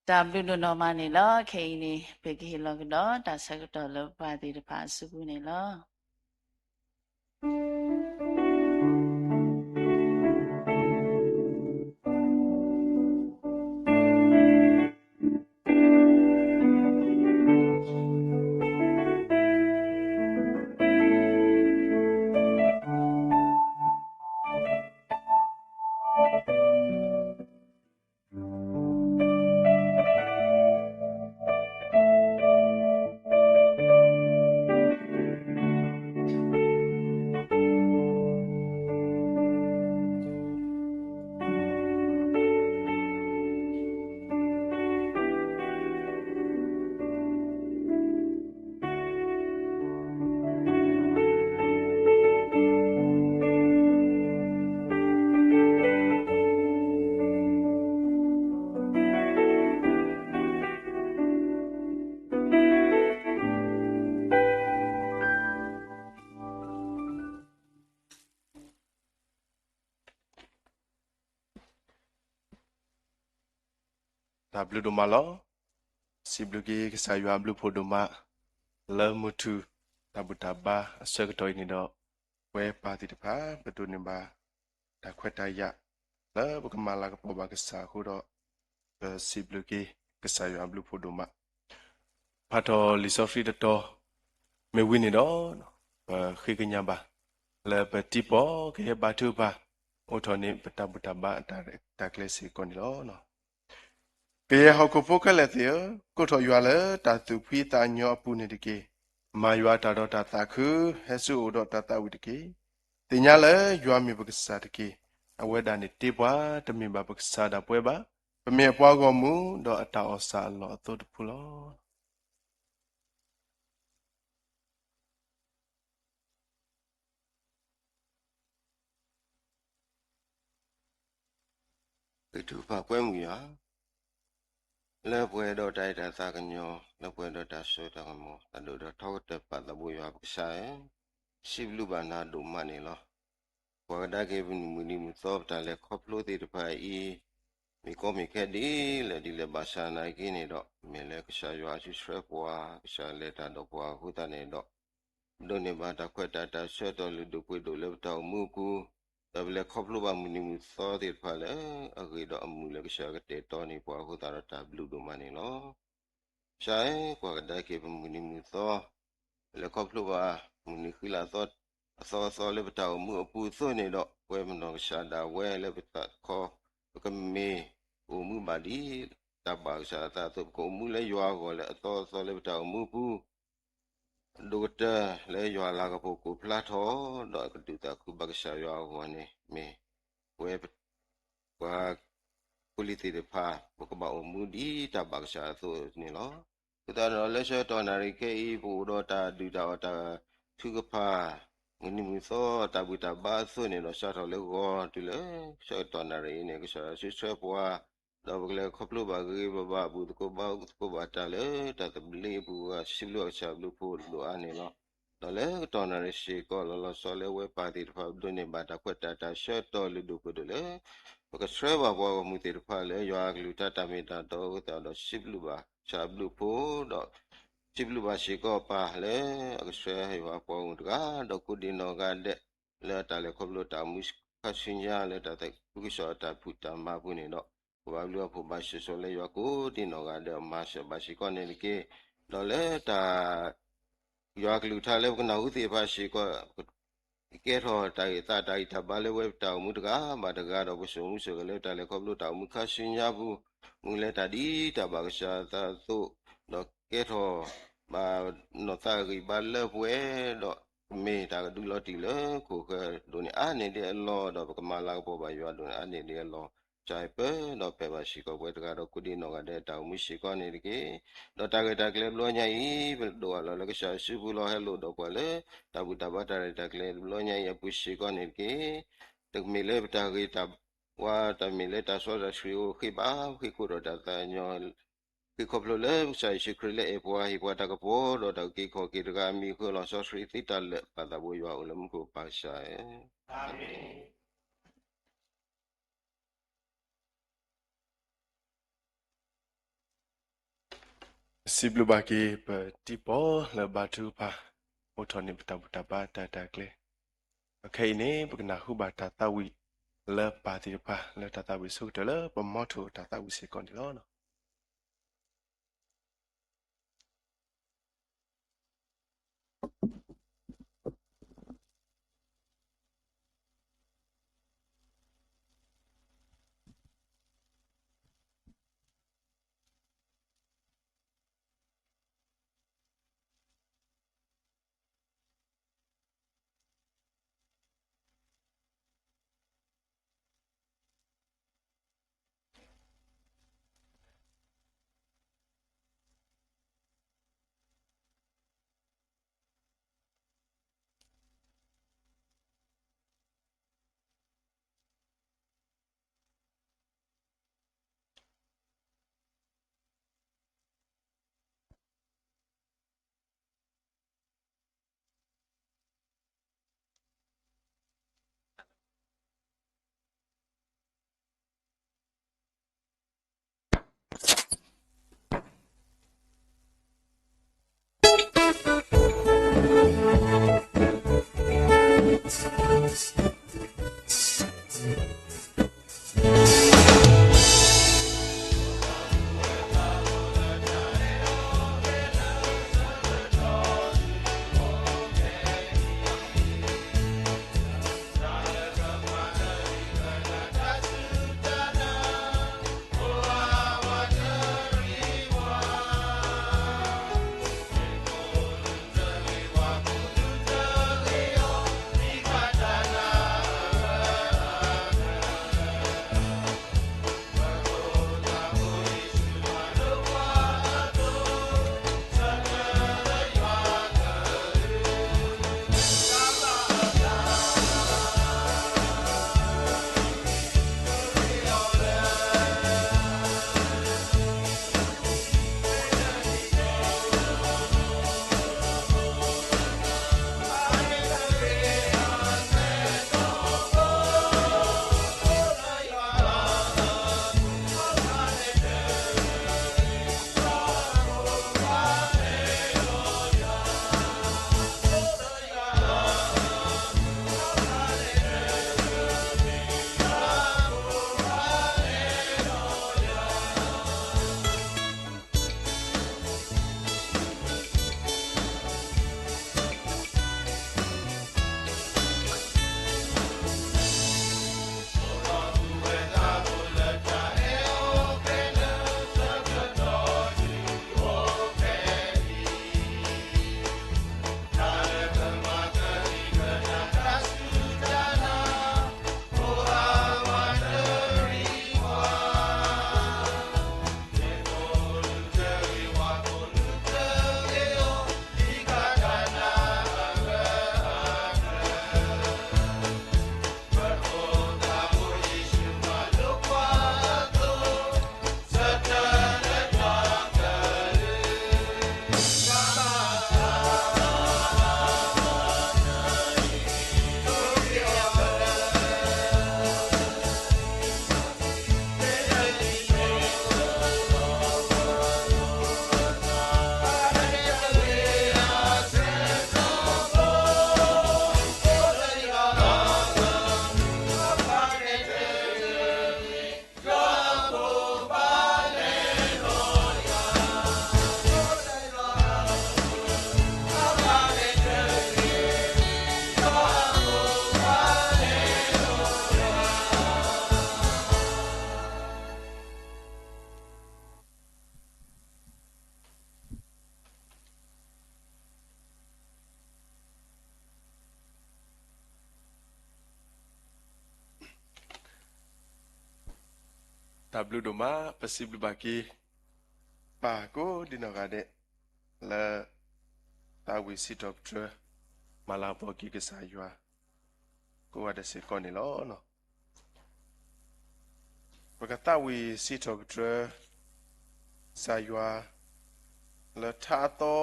တၢ်ဘျုးဒိၣ်နီၢ်မးန့ၣ်လီၤ. ခဲအံၤန့ၣ် ပကဟ့ၣ်လီၤကဒီးတၢ်ဆၢကတီၢ်လၢပှၤသ့ၣ်တဖၣ်အစုပူၤန့ၣ်လီၤ. တၢ်ဘျုးဒိၣ်မးလီၤ. စံးဘျုးက့ၤကစၢ်ယွၤအဘျုးအဖှိၣ်ဒိၣ်မး လၢမုၢ်ထူၣ်တၢ်ဘူၣ်တၢ်ဘါအဆၢကတီၢ်အံၤန့ၣ်ဒီး ပဝဲပၢ်သ့ၣ်တဖၣ် ပဒိးန့ၢ်ဘၣ်တၢ်ခွဲးတၢ်ယာ် လၢပကမၤလၤကပီၤဘၣ်ကစၢ်အဃိဒီး ပစံးဘျုးက့ၤကစၢ်ယွၤအဘျုးအဖှိၣ်ဒိၣ်မး. ဖးထီၣ်လံာ်စီဆှံတတီၤ မ့ၢ်ဝံၤန့ၣ်ဒီး ပဃ့ကညးဘၣ် လၢပတံၤပီၣ်ကဟဲဘါထုကဖၣ် အိးထီၣ်န့ၢ်ပတၢ်ဘူၣ်တၢ်ဘါအတၢ်ရဲၣ်တၢ်ကျဲၤစ့ၢ်ကီးန့ၣ်လီၤ. ကယဲၢ်ဟီၣ်ခိၣ်ဖိခဲလၢာ်သ့ၣ်ဧၢ, ကိးထီၣ်ယွၤလၢတၢ်သူၣ်ဖှံသးညီအပူၤန့ၣ်တက့ၢ်. မၤယွၤတၢ်ဒီးတၢ်သးခု, ဟဲဆူအအိၣ်ဒီးတၢ်သးဝံၣ်တက့ၢ်. သ့ၣ်ညါလၢယွၤမ့ၢ်ပကစၢ်တက့ၢ်. အဝဲဒၣ်န့ၣ်တ့ပှၤ, တမ့ၢ်ဘၣ်ပကစၢ်ဒၣ်ပဝဲဘၣ်. ပမ့ၢ်အပှၤဂီၢ်မုၢ်, ဒီးအတၢ်အီၣ်ဆၣ်အလီၢ်အသိတဖုလီၤ. ပကထူၣ်ဖးကွဲမုာ်ယွၤ, လၢပှဲၤဒီးတၢ်အဲၣ်တၢ်သးကညီၤ, လၢပှဲၤဒီးတၢ်စိတၢ်ကမီၤ, တၢ်ဒိၣ်ဒီးထီကတၢၢ်ပာ်သးဘိယွၤပကစၢ်ဧၢ, စံးဘျုးဘၣ်နၤဒိၣ်မးန့ၣ်လီၤ. ပှၤကဒါက့ၤပမုၢ်နံၤမုၢ်သီပတၢ်လဲၤခီဖျိသ့ၣ်တဖၣ်အံၤ, မ့ၢ်ကီမ့ၢ်ခဲဒ်လဲၣ်ဒ်လဲၣ်ဘၣ်ဆၣ်နာ်က့န့ၣ်ဒီး, မ့ၢ်လၢကစၢ်ယွၤအစုဆှၢပှၤ, ကစၢ်လဲၤတၢ်ဒီးပှၤအဃိသတးန့ၣ်ဒီး, ပဒိးန့ၢ်ဘၣ်တၢ်ခွဲးတၢ်ယာ်ဆၢကတီၢ်လုၢ်ဒိၣ်ပှ့ၤဒိၣ်လၢပတၢ်အိၣ်မူအပူၤ, ဒီးပလဲၤခီဖျိဘၣ်မုၢ်နံၤမုၢ်သီသ့ၣ်တဖၣ်လၢအဂ့ၤဒီးအမုာ်လၢကစၢ်ယွၤကတဲာ်ကတီၤန့ၢ်ပှၤအဃိသတးဒီး တၢ်ဘျုးဒိၣ်မးန့ၣ်လီၤ. ကစၢ်ဧၢ, ပှၤကဒါက့ၤပမုၢ်နံၤမုၢ်သီ, ပလဲၤခီဖျိဘၣ်မုၢ်နံၤဃံလၤသီ, အသီအသီလၢပတၢ်အိၣ်မူအပူၤအသိးန့ၣ်ဒီး, ပဝဲပနီၢ်ကစၢ်ဒၣ်ဝဲလၢပတၢ်တခီ, ပကမ့ၢ်အိၣ်မူဘၣ်ဒ်တၢ်ဘၣ်ကစၢ်အသးအသိး, ပကအိၣ်မူလၢယွၤအဂီၢ်လၢအသီအသီလၢပတၢ်အိၣ်မူပူၤ ဒိၣ်ကတၢၢ်လၢယွၤလၤကပီၤကိးဖျါထီၣ်, ဒီးကဒုးသးခုဘၣ်ကစၢ်ယွၤအဂီၢ်န့ၣ် မ့ၢ်ပဝဲပှၤဖိလံၤသ့ၣ်တဖၣ် ပကဘၣ်အိၣ်မူဒ်တၢ်ဘၣ်ကစၢ်အသိးန့ၣ်လီၤ. အဃိသတးဒီး လၢဆၢကတီၢ်နၣ်ရံၣ်ခဲအံၤ ပအိၣ်ဒီးတၢ်ဒုၣ်တၢ်အီၣ်တၢ်ထုကဖၣ်, မုၢ်နံၤမုၢ်သီတၢ်ဘူၣ်တၢ်ဘါအသိးန့ၣ်ဒီး စးထီၣ်လၢဂီၤတုၤလၢဆၢကတီၢ်နၣ်ရံၣ်အံၤန့ၣ် ကစၢ်ယွၤစုဆှၢပှၤ ဒီးပကလဲၤခီဖျိဘၣ်ဂ့ၤဂ့ၤဘၣ်ဘၣ် ဘူၣ်သကိးဘါသကိးဘၣ်တၢ်လၢတၢ်သဘျ့အပူၤ ပစံးဘျုးဘၣ်ကစၢ်အဘျုးအဖှိၣ်ဒိၣ်အါန့ၣ်လီၤ. ဒီးလၢကတီၢ်နၣ်ရံၣ်စ့ၢ်ကီး လီၤလီၤဆီဆီလၢအဝဲပၢ်သ့ၣ်တဖၣ် ပဒိးန့ၢ်ဘၣ်တၢ်ခွဲးတၢ်ယာ်ဆၢကတီၢ်လုၢ်ဒိၣ်ပှ့ၤဒိၣ်လၢ ပကဆှၢဘၣ်ပှၤဂီၢ်မုၢ်သ့ၣ်တဖၣ်လၢယွၤအကလုၢ်ကထါတၢ်မ့ၢ်တၢ်တီအဃိသတးဒီး စံးဘျုးဘၣ်ကစၢ်အဘျုးအဖှိၣ်ဒီး စံးဘျုးဘၣ်စ့ၢ်ကီးပၢ်လၢအကဆှၢယွၤအပှၤဂီၢ်မုၢ်တဂၤ ဒီးကိးဒံနီၢ်ဂၤဒဲး လၢအတၢ်လဲၤခီဖျိတၢ်အိၣ်မူခါဆူညါလၢတၢ်သးခုကစီၣ်အတၢ်ဖံးတၢ်မၤအပူၤန့ၣ်ဒီး ပဘၣ်ဘျုးဘၣ်ဖှိၣ်ဘၣ်ဆိၣ်ဂ့ၤလၢယွၤကိးဒံနီၢ်ဂၤဒဲး မၤစၢၤဘၣ်စ့ၢ်ကီးန့ၣ်တက့ၢ်. ဒီးလၢတၢ် ယွၤအကလုၢ်ကထါလၢပကနၢ်ဟူသ့ၣ်တဖၣ်စ့ၢ်ကီး ကဲထီၣ်တၢ်ဂံၢ်သးတၢ်ဂံၢ်တၢ်ဘါလၢပဝဲပတၢ်အိၣ်မူတဂၤဘၣ်တဂၤ ဒီးပကဆိၣ်မူဆိၣ်ဂဲၤလၢတၢ်လဲၤခီဖျိတၢ်အိၣ်မူခါဆူညါပူၤ မ့ၢ်လၢတၢ်ဒ်တၢ်ဘၣ်ကစၢ်အသးအသိး, ဒီးကဲထီၣ်ဘၣ်နီၢ်သးအဂံၢ်ဘါလၢပဝဲ, ဒီးကမ့ၢ်တၢ်ကဒုးလီၤတံၢ်လၢခိၣ်ဃၢၤဒိၣ်န့ၢ်အါန့ၢ်ဒံးအလီၢ်, ဒီးပကမၤလၤကပီၤဘၣ်ယွၤဒိၣ်န့ၢ်အါန့ၢ်ဒံးအလီၢ်, ကစၢ်ပၢ်ဒီးဖဲးဘၣ်စ့ၢ်ကီးပဝဲတဂၤဒီးကိးဒံနီၢ်ဂၤဒဲးတၢ်အိၣ်မူစ့ၢ်ကီးန့ၣ်တက့ၢ်. ဒီးတၢ်ဂ့ၢ်တၢ်ကျိၤဘျီညါအံၤ ပဒိၣ်အလီၢ်လၢကစၢ်စုပူၤလီၤ ဟဲလိာ်ဒီးပှၤလၢ တၢ်ဘူၣ်တၢ်ဘါတၢ်ရဲၣ်တၢ်ကျဲၤဘျီညါအံၤအပူၤစ့ၢ်ကီးန့ၣ်တက့ၢ်. တမ့ၢ်လၢပတၢ်ဂ့ၤတၢ်ဝါ တမ့ၢ်လၢတၢ်စီတၢ်ဆှံအိၣ်ဃ့ဘၣ် ဃ့ခိၣ်ဒီးတၢ်သးကညီၤ ဃ့ခီဖျိလၢကစၢ်ယ့ၣ်ၡူးခရံာ်လၢအဲၣ်ပှၤဟ့ၣ်ပှၤတၢ်ကပီၤ ဒီးတၢ်အုၣ်က့ၤခီၣ်က့ၤတဂၤအမံၤအဃိ လီၤဆီဆှံသ့တၢ်လၢာ် ပၢ်သးဘိယွၤအိၣ်လၢမူခိၣ်ပၢ်ကစၢ်ဧၢ, အၤမ့ၣ်. စံးဘျုးဘၣ်က့ၤ ပတံၤပီၣ်လၢဘါထုကဖၣ်, အိးထီၣ်န့ၢ်ပတၢ်ဘူၣ်တၢ်ဘါတၢ်ရဲၣ်တၢ်ကျဲၤ, အခဲအံၤန့ၣ် ပကနၢ်ဟူဘၣ်တၢ်သးဝံၣ်လၢပၢ်သ့ၣ်တဖၣ် လၢတၢ်သးဝံၣ်အဆိကတၢၢ်လၢပမီထိၣ်တၢ်သးဝံၣ်စ့ၢ်ကီးန့ၣ်လီၤ. တၢ်ဘျုးဒိၣ်မး ပစံးဘျုးဘၣ်က့ၤ ပၢ်ကိးဒံနီၢ်ဂၤဒဲး လၢ သးဝံၣ်စံးထီၣ်ပတြၢၤ မၤလၤကပီၤက့ၤကစၢ်ယွၤ ကိးဂၤဒဲးစ့ၢ်ကီးန့ၣ်လီၤ. ပကသးဝံၣ်စံးထီၣ်ပတြၢၤ ကစၢ်ယွၤ လၢထါအသီ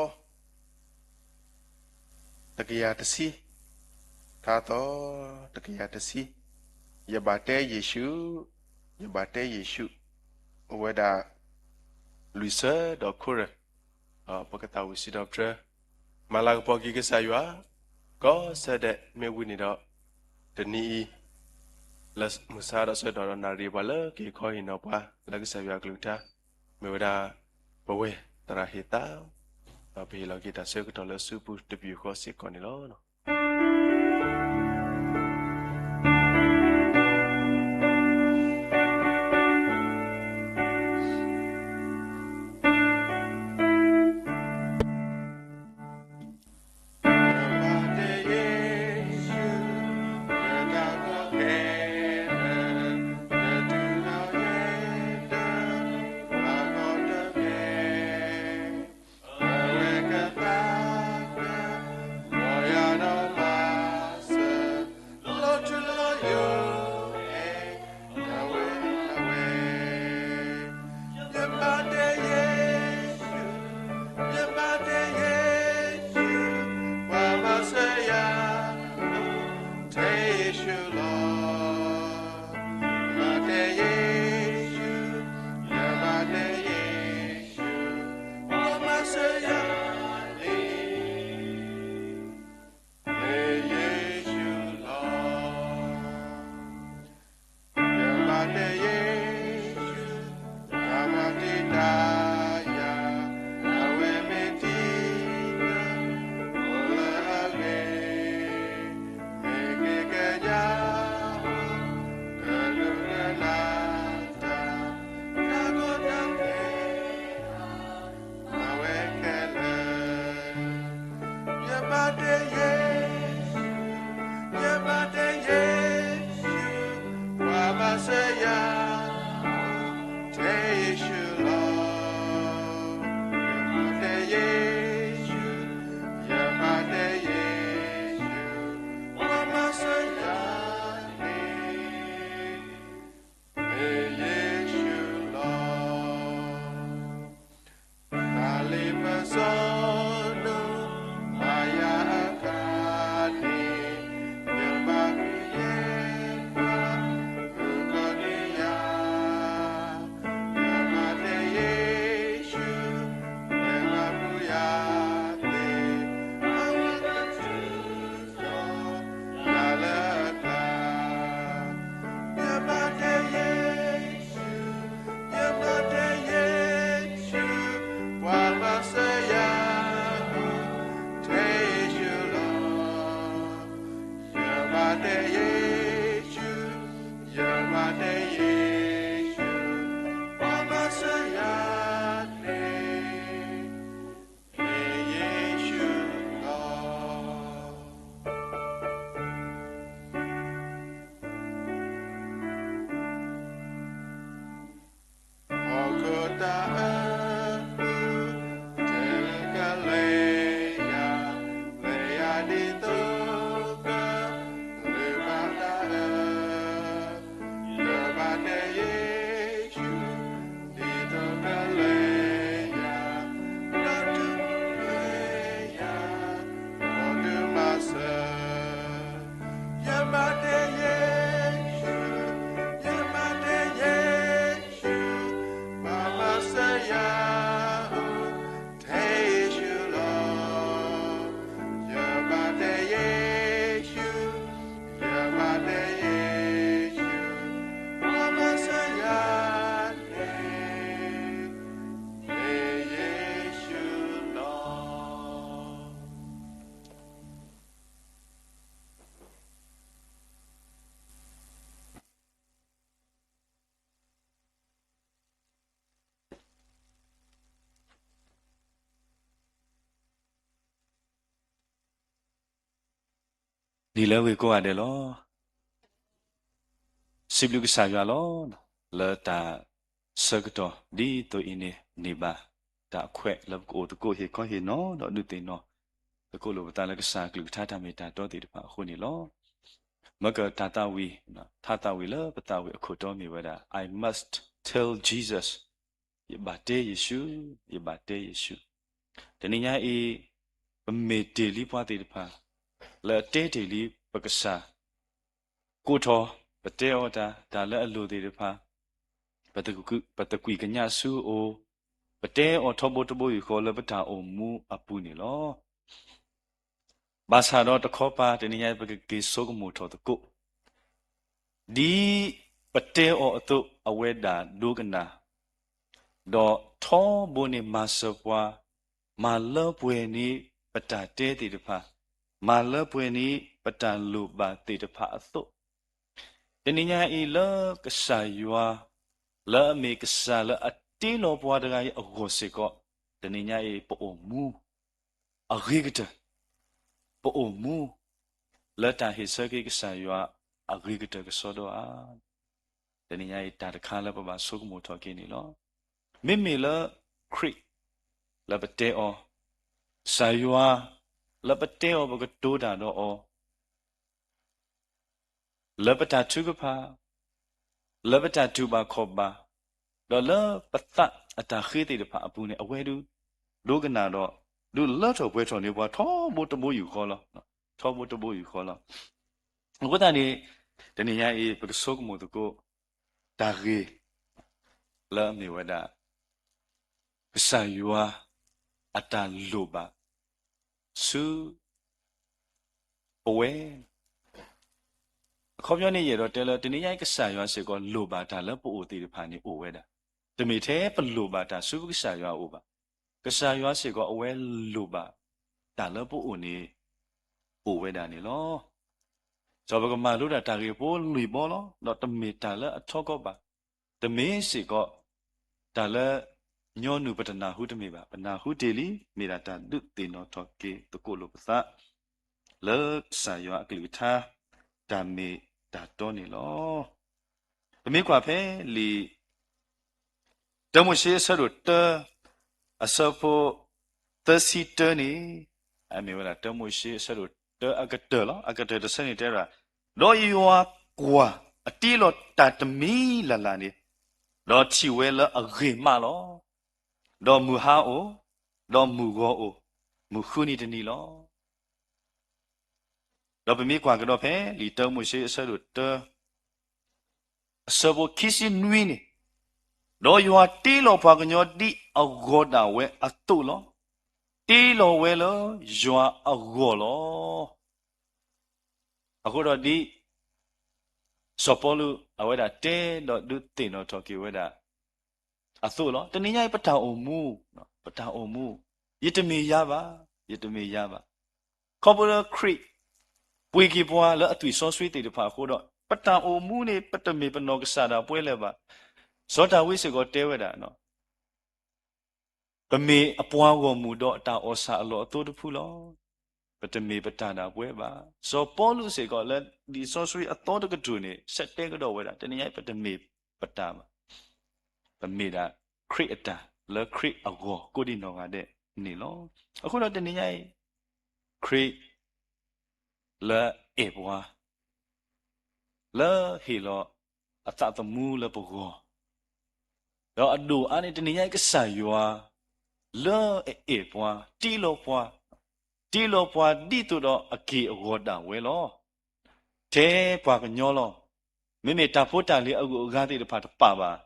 တကယၤတဆံ, ထါအသီ တကယၤတဆံ, ယဘၣ်တဲယ့ၣ်ၡူး, ယဘၣ်တဲယ့ၣ်ၡူး, အိၣ်ဝဲဒၣ် လွံၢ်ဆၢဒီးခွံရၢၢ်, ပကသးဝံၣ်စံးထီၣ်ပတြၢၤ မၤလၤကပီၤက့ၤကစၢ်ယွၤ ကိးဆၢဒဲး မ့ၢ်ဝံၤန့ၣ်ဒီး တနံၤအံၤ လၢမုၢ်ဆါဒီးဆၢကတီၢ်ဒီးနၣ်ရံၣ် ပှၤလၢကဟ့ၣ်ခီဟ့ၣ်နီၤပှၤ လၢကစၢ်ယွၤအကလုၢ်ကထါ မ့ၢ်ဝဲဒၣ် ပဝဲသရၣ်ဟ့ၣ်သး ဒီးပဟ့ၣ်လီၤက့ၤတၢ်ဆၢကတီၢ်လၢအစုပူၤတပယူာ်ဃီစ့ၢ်ကီးန့ၣ်လီၤ. ယဘၣ်တဲယ့ၣ်ၡူး, ယဘၣ်တဲယ့ၣ်ၡူး, ပှၤမၤစၢၤယၤ, ထဲယ့ၣ်ၡူးလီၤ. ယဘၣ်တဲယ့ၣ်ၡူး, ယဘၣ်တဲယ့ၣ်ၡူး, ပှၤမၤစၢၤယၤန့ၣ် မ့ၢ်ယ့ၣ်ၡူးလီၤ. ယဘၣ်တဲယ့ၣ်ၡူး, တၢ်မၤတံာ်တာ်ယၤ, အဝဲမ့ၢ်တံၤသကိးလၢအဂ့ၤ, မ့ၢ်က့ၤကညး, ကဒိကနၣ်တၢ်, တၢ်ကီတၢ်ခဲ မၤဝဲခဲလၢာ်, ယဘၣ်တဲယ့ၣ်ၡူး, ယဘၣ်တဲယ့ၣ်ၡူး, ပှၤမၤစၢၤယၤ, ထဲယ့ၣ်ၡူးလီၤ. ယဘၣ်တဲယ့ၣ်ၡူး, ယဘၣ်တဲယ့ၣ်ၡူး, ပှၤမၤစၢၤယၤန့ၣ် မ့ၢ်ယ့ၣ်ၡူးလီၤ. တၢ်လ့ပစီဒိၣ်မၤယၤအခါန့ၣ်, ယဘၣ်ဃုာ်ယဲၢ်ပှၤ ဃုာ်ကီၢ်ဒုးယၤ, ယဘၣ်တဲယ့ၣ်ၡူး, ယဘၣ်ဃုာ်ယၤသ့ၣ်, အဝဲကထုး ယၤလၢအကျါ, ယဘၣ်တဲယ့ၣ်ၡူး, ယဘၣ်တဲယ့ၣ်ၡူး, ပှၤမၤစၢၤယၤ, ထဲယ့ၣ်ၡူးလီၤ. ယဘၣ်တဲယ့ၣ်ၡူး, ယဘၣ်တဲယ့ၣ်ၡူး, ပှၤမၤစၢၤယၤန့ၣ် မ့ၢ်ယ့ၣ်ၡူးလီၤ. ဟီၣ်ခိၣ်တၢ်အၢ တုၤကလဲၤယၤ, လဲၤယၤဒ်သိးကလုၢ်ဘၣ်တၢ်အၢ, ယဘၣ်တဲယ့ၣ်ၡူး, ဒ်သိးကလဲၤယၤ, ဒီးတုၤမၤစၢၤယၤ, ဒီးတုၤမၤစၢၤ ယဘၣ်တဲယ့ၣ်ၡူး, ယဘၣ်တဲယ့ၣ်ၡူး, ပှၤမၤစၢၤယၤ, ထဲယ့ၣ်ၡူးလီၤ. ယဘၣ်တဲယ့ၣ်ၡူး, ယဘၣ်တဲယ့ၣ်ၡူး, ပှၤမၤစၢၤယၤန့ၣ် မ့ၢ်ယ့ၣ်ၡူးလီၤ. ဒ်လဲၣ်ဂ့ၤကိးဂၤဒဲးလီၤ. စံးဘျုးကစၢ်ယွၤလီၤ. လၢတၢ် ဆၢကတီၢ်ဒ်သိးအံၤန့ၣ် န့ၢ်ဘၣ်တၢ်အခွဲးလၢပကအိၣ်သကိးဟ့ၣ်ခီဟ့ၣ်နီၤ ဒီးဒုးသ့ၣ်နီၣ်သကိးလိာ်ပသးလၢကစၢ်အကလုၢ်ကထါတၢ်မ့ၢ်တၢ်တီသ့ၣ်တဖၣ်အဃိန့ၣ်လီၤ. မ့ၢ်ကတၢ်သးဝံၣ်, ထါသးဝံၣ်လၢပသးဝံၣ်အခိၣ်တီမ့ၢ်ဝဲဒၣ် I must tell Jesus, ယဘၣ်တဲယ့ၣ်ၡူး, ယဘၣ်တဲယ့ၣ်ၡူး. တနံၤညါအံၤ ပမ့ၢ်တ့ၢ်လံပှၤသ့ၣ်တဖၣ် လၢအတဲတ့ၢ်လံပကစၢ် ကိးထီၣ် ပတဲအီၤတၢ် တၢ်လၢအလိၣ်သ့ၣ်တဖၣ်, ပသကွံာ်ကညးဆူအအိၣ်, ပတဲအီၤထီဘိတဘိယူၢ်ဃီလၢပတၢ်အိၣ်မူအပူၤန့ၣ်လီၤ. ဘၣ်ဆၣ်ဒီးတခီပၤ တနံၤညါအံၤ ပကက့ၤဆိကမိၣ်ထီၣ်သကိး ဒ်ပတဲအီၤအသိး အဝဲဒၣ်ဒိကနၣ်, ဒီးထီဘိန့ၣ်မၤစၢၤပှၤ, မၤလၢပှဲၤန့ၢ်ပတၢ်တဲသ့ၣ်တဖၣ်, မၤလၢပှဲၤန့ၢ်ပတၢ်လိၣ်ဘၣ်သ့ၣ်တဖၣ်အသိး, တနံၤညါအံၤလၢကစၢ်ယွၤ လၢအမ့ၢ်ကစၢ်လၢအတ့လီၤပှၤတဂၤအံၤအဂီၢ်စ့ၢ်ကီး, တနံၤညါအံၤပအိၣ်မူ အဂ့ၤကတၢၢ်, ပအိၣ်မူ လၢတၢ်ဟ့ၣ်ဆၢက့ၤကစၢ်ယွၤအဂ့ၤကတၢၢ်ကစီဒီဧါ. တနံၤညါအံၤတၢ်တခါလၢပဘၣ်ဆိကမိၣ်ထီၣ်က့ၤန့ၣ်လီၤ. မ့မ့ၢ်လၢခရံာ် လၢပတဲအီၤ, ကစၢ်ယွၤ လၢပတဲအီၤပကတိၤတၢ်ဒီးအီၤ လၢပတၢ်ထုကဖၣ်, လၢပတၢ်တူၢ်ဘၣ်ခီၣ်ဘၣ်, ဒီးလၢပသးအတၢ်ဃ့သ့ၣ်တဖၣ်အပူၤန့ၣ် အဝဲဒုး ဒိကနၣ်ဒီး ဒုးလၢထီၣ်ပှဲၤထီၣ်န့ၢ်ပှၤထီဘိတဘိယူၢ်ဃီလီၤ. ထီဘိတဘိယူၢ်ဃီလီၤ. အဃိသတးန့ၣ် တနံၤညါအံၤ ပကဆိကမိၣ်သကိး တၢ်ဂ့ၢ် လၢအမ့ၢ်ဝဲဒၣ် ကစၢ်ယွၤအတၢ်လိၣ်ဘၣ် ဆူ ပဝဲ အခီပညီန့ၣ် ယအဲၣ်ဒိးတဲလၢ တနံၤညါအံၤကစၢ်ယွၤစ့ၢ်ကီး လိၣ်ဘၣ်တၢ်လၢပအိၣ်သ့ၣ်တဖၣ်န့ၣ် အိၣ်ဝဲဒၣ်. တမ့ၢ်ထဲပလိၣ်ဘၣ်တၢ်ဆူကစၢ်ယွၤအအိၣ်ဘၣ်. ကစၢ်ယွၤစ့ၢ်ကီး အဝဲလိၣ်ဘၣ်တၢ်လၢပအိၣ်န့ၣ် အိၣ်ဝဲဒၣ်န့ၣ်လီၤ. ဒီးပကမၤလိတၢ်တၢ်ဂ့ၢ်ဖိလွံၢ်ဘီလီၤ. ဒီးတမ့ၢ်တၢ်လၢအထီကီၢ်ဘၣ်. တမ့ၢ်စ့ၢ်ကီး တၢ်လၢ ညီနုၢ်ပတနၢ်ဟူတမ့ၢ်ဘၣ်. ပနၢ်ဟူတ့ၢ်လံ မ့ၢ်ဒၣ်တၢ်ဒုးသ့ၣ်နီၣ်ထီၣ်က့ၤသကိးလိာ်ပသး လၢကစၢ်ယွၤအကလုၢ်ကထါ တၢ်မ့ၢ်တၢ်တီန့ၣ်လီၤ. ပမ့ၢ်ကွၢ်ဖဲလံာ် တၢမိၤၡ့အဆၢဒိၣ်တၢ အဆၢဖိ သၢဆံတၢန့ၣ်, အမ့ၢ်ဝဲဒၣ်တၢမိၤၡ့အဆၢဒိၣ်တၢအကတၢၢ်လီၤ. အကတၢၢ်တဆၢန့ၣ်တဲဝဲဒၣ်, ဒီးယွၤကွၢ်အတ့လီၤတၢ်တမံၤလၢ်လၢ်န့ၣ်, ဒီးထံၣ်ဝဲလၢအဂ့ၤမးလီၤ. ဒီးမုၢ်ဟါအိၣ်, ဒီးမုၢ်ဂီၤအိၣ်, မုၢ်ဃုနံၤတနံၤလီၤ. ဒီးပမ့ၢ်ကွၢ်ကဒီးဖဲလံာ်တၢမိၤၡ့အဆၢဒိၣ်တၢ အဆၢဖိခံဆံနွံန့ၣ်, ဒီးယွၤတ့လီၤပှၤကညီဒ်အဂီၤဒၣ်ဝဲအသိးလီၤ. တ့လီၤဝဲလၢယွၤအဂီၢ်လီၤ. အဃိဒီးဒ် စီၤပီလူးအဝဲဒၣ်တဲဒီးဒုးသ့ၣ်နီၣ်ထီၣ်က့ၤဝဲဒၣ် အသိးလီၤ. တနံၤညါအံၤပတၢ်အိၣ်မူ, ပတၢ်အိၣ်မူ, ယတမ့ၢ်ယၤဘၣ်, ယတမ့ၢ်ယၤဘၣ်. ခီဖျိလၢခရံာ် ပှ့ၤက့ၤပှၤလၢအသွံၣ်စီဆှံသ့ၣ်တဖၣ်အဃိဒီး ပတၢ်အိၣ်မူန့ၣ် ပတမ့ၢ်ပနီၢ်ကစၢ်ဒၣ်ပှဲၤလၢၤဘၣ်. စီၤဒၤဝံးစ့ၢ်ကီးတဲဝဲဒၣ် ပမ့ၢ်အပှၤဂီၢ်မုၢ်ဒီးအတၢ်အီၣ်ဆၣ်အလီၢ်အသိတဖုလီၤ. ပတမ့ၢ်ပတၢ်ဒၣ်ပှဲၤဘၣ်. စီၤပီလူးစ့ၢ်ကီးလၢလံာ်စီဆှံအသီတကတြူၢ်န့ၣ် ဆဲးတဲကဒီးဝဲဒၣ် တနံၤညါအံၤပတမ့ၢ်ပတၢ်ဘၣ်. ပမ့ၢ်ဒၣ်ခရံာ်အတၢ်လၢခရံာ်အဂီၢ်ကိးဒံးနီၢ်ဂၤဒဲးန့ၣ်လီၤ. အဃိဒီးတနံၤညါအံၤ ခရံာ် လၢအဲၣ်ပှၤ လၢဟ့ၣ်လီၤအသးသမူလၢပဂီၢ်, ဒီးအဒိၣ်အါန့ၣ် တနံၤညါအံၤကစၢ်ယွၤ လၢအအဲၣ်ပှၤ တ့လီၤပှၤ, တ့လီၤပှၤဒ်သိးဒီးအက့ၢ်အဂီၤဒၣ်ဝဲလီၤ. ထဲပှၤကညီလီၤ. မ့မ့ၢ်တၢ်ဖိတၢ်လံၤအဂုၤအဂၤသ့ၣ်တဖၣ်တပာ်ဘၣ်.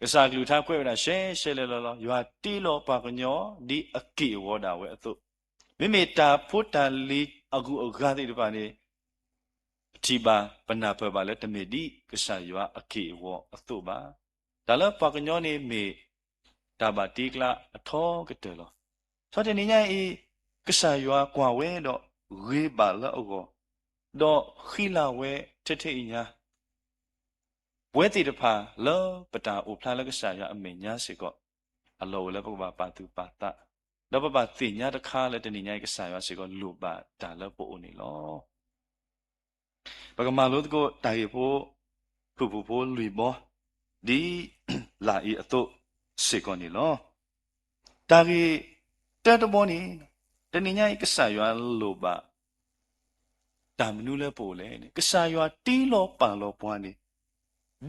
ကစၢ်အကလုၢ်ကထါကွဲးဝဲဒၣ်ရှဲရှဲလဲၤလဲၤလီၤ. ယွၤတ့လီၤပှၤကညီဒ်အက့ၢ်အဂီၤဒၣ်ဝဲအသိး, မ့မ့ၢ်တၢ်ဖိတၢ်လံၤအဂုၤအဂၤသ့ၣ်တဖၣ်န့ၣ် ပထံၣ်ဘၣ် ပနၢ်ပၢၢ်ဘၣ်လၢတမ့ၢ်ဒ်ကစၢ်ယွၤအက့ၢ်အဂီၤအသိးဘၣ်. တၢ်လၢပှၤကညီန့ၣ်မ့ၢ် တၢ်ဘၣ်တ့ကျါအထီကတၢၢ်လီၤ. ဆီတနံၤညါအံၤ ကစၢ်ယွၤကွၢ်ဝဲဒီးဂ့ၤဘၣ်လၢအဂီၢ်, ဒီးဃံလၤဝဲထဲထဲအံၤညါ ပဝဲသ့ၣ်တဖၣ်လၢပတၢ်အိၣ်ဖျါလၢကစၢ်ယွၤအမဲာ်ညါစ့ၢ်ကီး အလီၢ်အိၣ်လၢပကဘၣ်ပာ်သူၣ်ပာ်သး, ဒီးပဘၣ်သ့ၣ်ညါတခါလၢတနံၤညါအံၤ ကစၢ်ယွၤစ့ၢ်ကီးလိၣ်ဘၣ်တၢ်လၢပအိၣ်န့ၣ်လီၤ. ပကမၤလိသကိးတၢ်ဂ့ၢ်ဖိ ဖုၣ်ဖုၣ်ဖိလွံၢ်ဘီ, ဒ် လၢအဝဲသ့ၣ်အတၢ်မၤလိလၢအလီၤလးအံၤအသိးစ့ၢ်ကီးန့ၣ်လီၤ. တၢ်ဂ့ၢ်တၢတဘီန့ၣ်, တနံၤညါအံၤ ကစၢ်ယွၤလိၣ်ဘၣ် တၢ်မနုၤလၢပအိၣ်လဲၣ်န့ၣ်, ကစၢ်ယွၤတ့လီၤပာ်လီၤပှၤန့ၣ်, ဒ်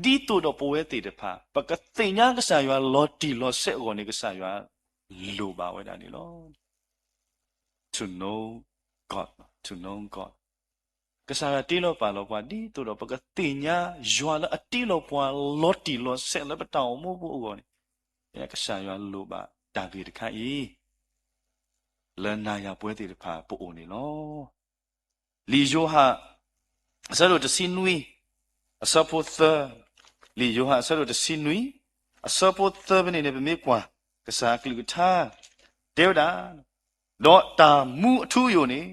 သိးဒီးပဝဲသ့ၣ်တဖၣ် ပကသ့ၣ်ညါကစၢ်ယွၤလီၤတံၢ်လီၤဆဲးအဂီၢ်န့ၣ် ကစၢ်ယွၤလိၣ်ဘၣ်ဝဲဒၣ်န့ၣ်လီၤ. To know God, to know God. ကစၢ်ယွၤတ့လီၤပာ်လီၤပှၤ ဒ်သိးဒီးပကသ့ၣ်ညါယွၤလၢအတ့လီၤပှၤ လီၤတံၢ်လီၤဆဲးလၢပတၢ်အိၣ်မူပူၤအဂီၢ်န့ၣ်, ကစၢ်ယွၤလိၣ်ဘၣ်တၢ်ဂ့ၢ်တခါအံၤ လၢနၤယၤပဝဲသ့ၣ်တဖၣ်ပအိၣ်န့ၣ်လီၤ. လံာ်ယိၤဟၣ် အဆၢဒိၣ်တဆံနွံ အဆၢဖိသၢ, လံာ်ယိၤဟၣ်အဆၢဒိၣ်တဆံနွံ အဆၢဖိသၢဖဲန့ၣ်န့ၣ် ပမ့ၢ်ကွၢ် ကစၢ်အကလုၢ်ကထါ တဲဝဲဒၣ်, ဒီးတၢ်မူအထူအယိာ်န့ၣ်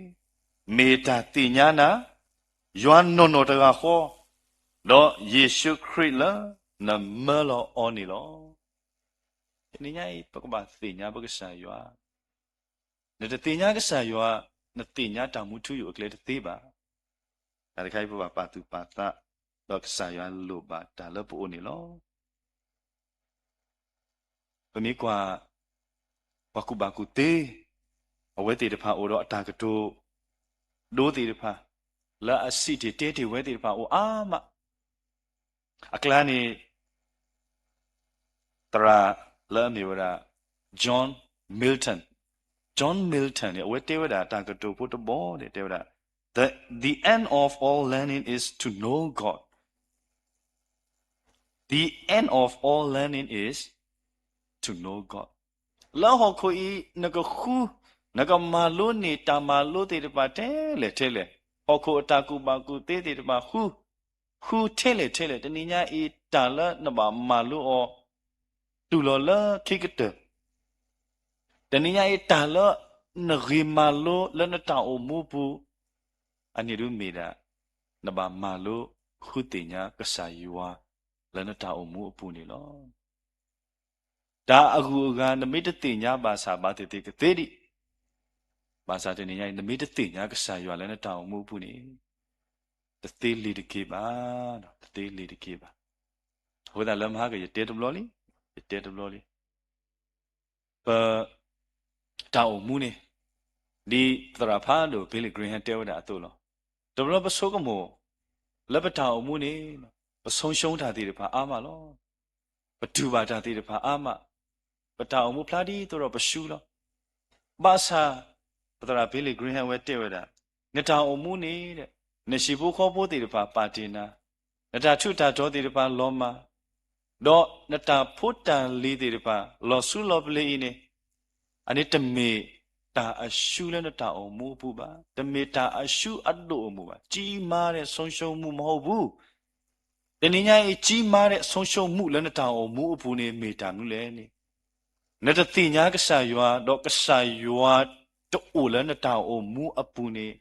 မ့ၢ်တၢ်သ့ၣ်ညါနၤ ယွၤနီၢ်နီၢ်တဂၤဃီ, ဒီးယ့ၣ်ၡူးခရံာ်လၢနမၢလီၤအီၤန့ၣ်လီၤ. တနံၤညါအံၤ ပကဘၣ်သ့ၣ်ညါပကစၢ်ယွၤ, နတသ့ၣ်ညါကစၢ်ယွၤ, နသ့ၣ်ညါတၢ်မူထူယိာ်အကျဲတသ့ဘၣ်. တၢ်တခါအံၤ ပဘၣ်ပာ်သူၣ်ပာ်သး, ဒီးကစၢ်ယွၤလိၣ်ဘၣ်တၢ်လၢပအိၣ်န့ၣ်လီၤ. ပမ့ၢ်ကွၢ် ပှၤကူၣ်ဘၣ်ကူၣ်သ့ အဝဲသ့ၣ်တဖၣ်အိၣ်ဒီးအတၢ်ကတိၤဒိသ့ၣ်တဖၣ်, လၢအစံးတ့ၢ်တဲတ့ၢ်ဝဲသ့ၣ်တဖၣ်အိၣ်အါမး. အကျါန့ၣ် သရၣ်လၢအမ့ၢ်ဝဲဒၣ် John Milton, John Milton န့ၣ် အဝဲတဲဝဲဒၣ်တၢ်ကတိၤဖိတဘီန့ၣ် တဲဝဲဒၣ်, the, the end of all learning is to know God. The end of all learning is to know God. လၢဟီၣ်ခိၣ်အံၤ နကဃု, နကမၤလိန့ၢ်တၢ်မၤလိသ့ၣ်တဖၣ်ထဲလဲၣ်ထဲလဲၣ်, ဟီၣ်ခိၣ်အတၢ်ကူၣ်ဘၣ်ကူၣ်သ့သ့ၣ်တဖၣ်ဃု, ဃုထဲလဲၣ်ထဲလဲၣ်, တနံၤညါအံၤ တၢ်လၢနဘၣ်မၤလိအီၤ တုၤလီၤလၢခံကတၢၢ်, တနံၤညါအံၤ တၢ်လၢနဂ့ၤမၤလိလၢနတၢ်အိၣ်မူအပူၤ အန့ၣ်ဒုးမ့ၢ်ဒၣ် နဘၣ်မၤလိဃုသ့ၣ်ညါကစၢ်ယွၤလၢနတၢ်အိၣ်မူအပူၤန့ၣ်လီၤ. တၢ်အဂုၤအဂၤ နမ့ၢ်တသ့ၣ်ညါဘၣ်ဆၣ် ဘၣ်သ့ၣ်သ့ၣ်ကသ့ဒံး, ဘၣ်ဆၣ်တနံၤညါအံၤ နမ့ၢ်တသ့ၣ်ညါကစၢ်ယွၤလၢနတၢ်အိၣ်မူအပူၤန့ၣ် တသ့လံၤတက့ၢ်ဘၣ်, တသ့လံၤတက့ၢ်ဘၣ်. အဃိသတးလၢမဟါက ယတဲတဘျီလံ, ယတဲတဘျီလံ. ပ တၢ်အိၣ်မူန့ၣ် ဒ်သရၣ်ဖးဒိၣ် Billy Graham တဲဝဲဒၣ်အသိးလီၤ. တဘျီပဆိကမိၣ် လၢပတၢ်အိၣ်မူန့ၣ် ပဆုံးရှုံးတၢ်သ့ၣ်တဖၣ်အါမးလီၤ. ပတူၢ်ဘၣ်တၢ်သ့ၣ်တဖၣ်အါမး, ပတၢ်အိၣ်မူဖျါဒ်သိးဒီးပရှုံးလီၤ. ဘၣ်ဆၣ် ပသရၣ် Billy Graham ဝဲတဲဝဲဒၣ်, နတၢ်အိၣ်မူန့ၣ် နဟံၣ်ဖိဃီဖိသ့ၣ်တဖၣ်ပာ်တ့ၢ်နၤ, နတၢ်ထူးတၢ်တီၤသ့ၣ်တဖၣ်လီၤမၢ်, ဒီးနတၢ်ဖိတၢ်လံၤသ့ၣ်တဖၣ် လီၤဆူလီၤပလ့ၤအံၤန့ၣ် အန့ၣ်တမ့ၢ်တၢ်အရှုံးလၢနတၢ်အိၣ်မူအပူၤဘၣ်, တမ့ၢ်တၢ်အရှုံးအဒိၣ်အမုၢ်ဘၣ်, ကြီးမားတဲ့ဆုံးရှုံးမှုမဟုတ်ဘူး. တနံၤညါအံၤ ကြီးမားတဲ့ဆုံးရှုံးမှုလၢနတၢ်အိၣ်မူအပူၤန့ၣ် မ့ၢ်တၢ်မနုၤလဲၣ်န့ၣ်, နတသ့ၣ်ညါကစၢ်ယွၤ ဒီးကစၢ်ယွၤတအိၣ်လၢနတၢ်အိၣ်မူအပူၤန့ၣ်,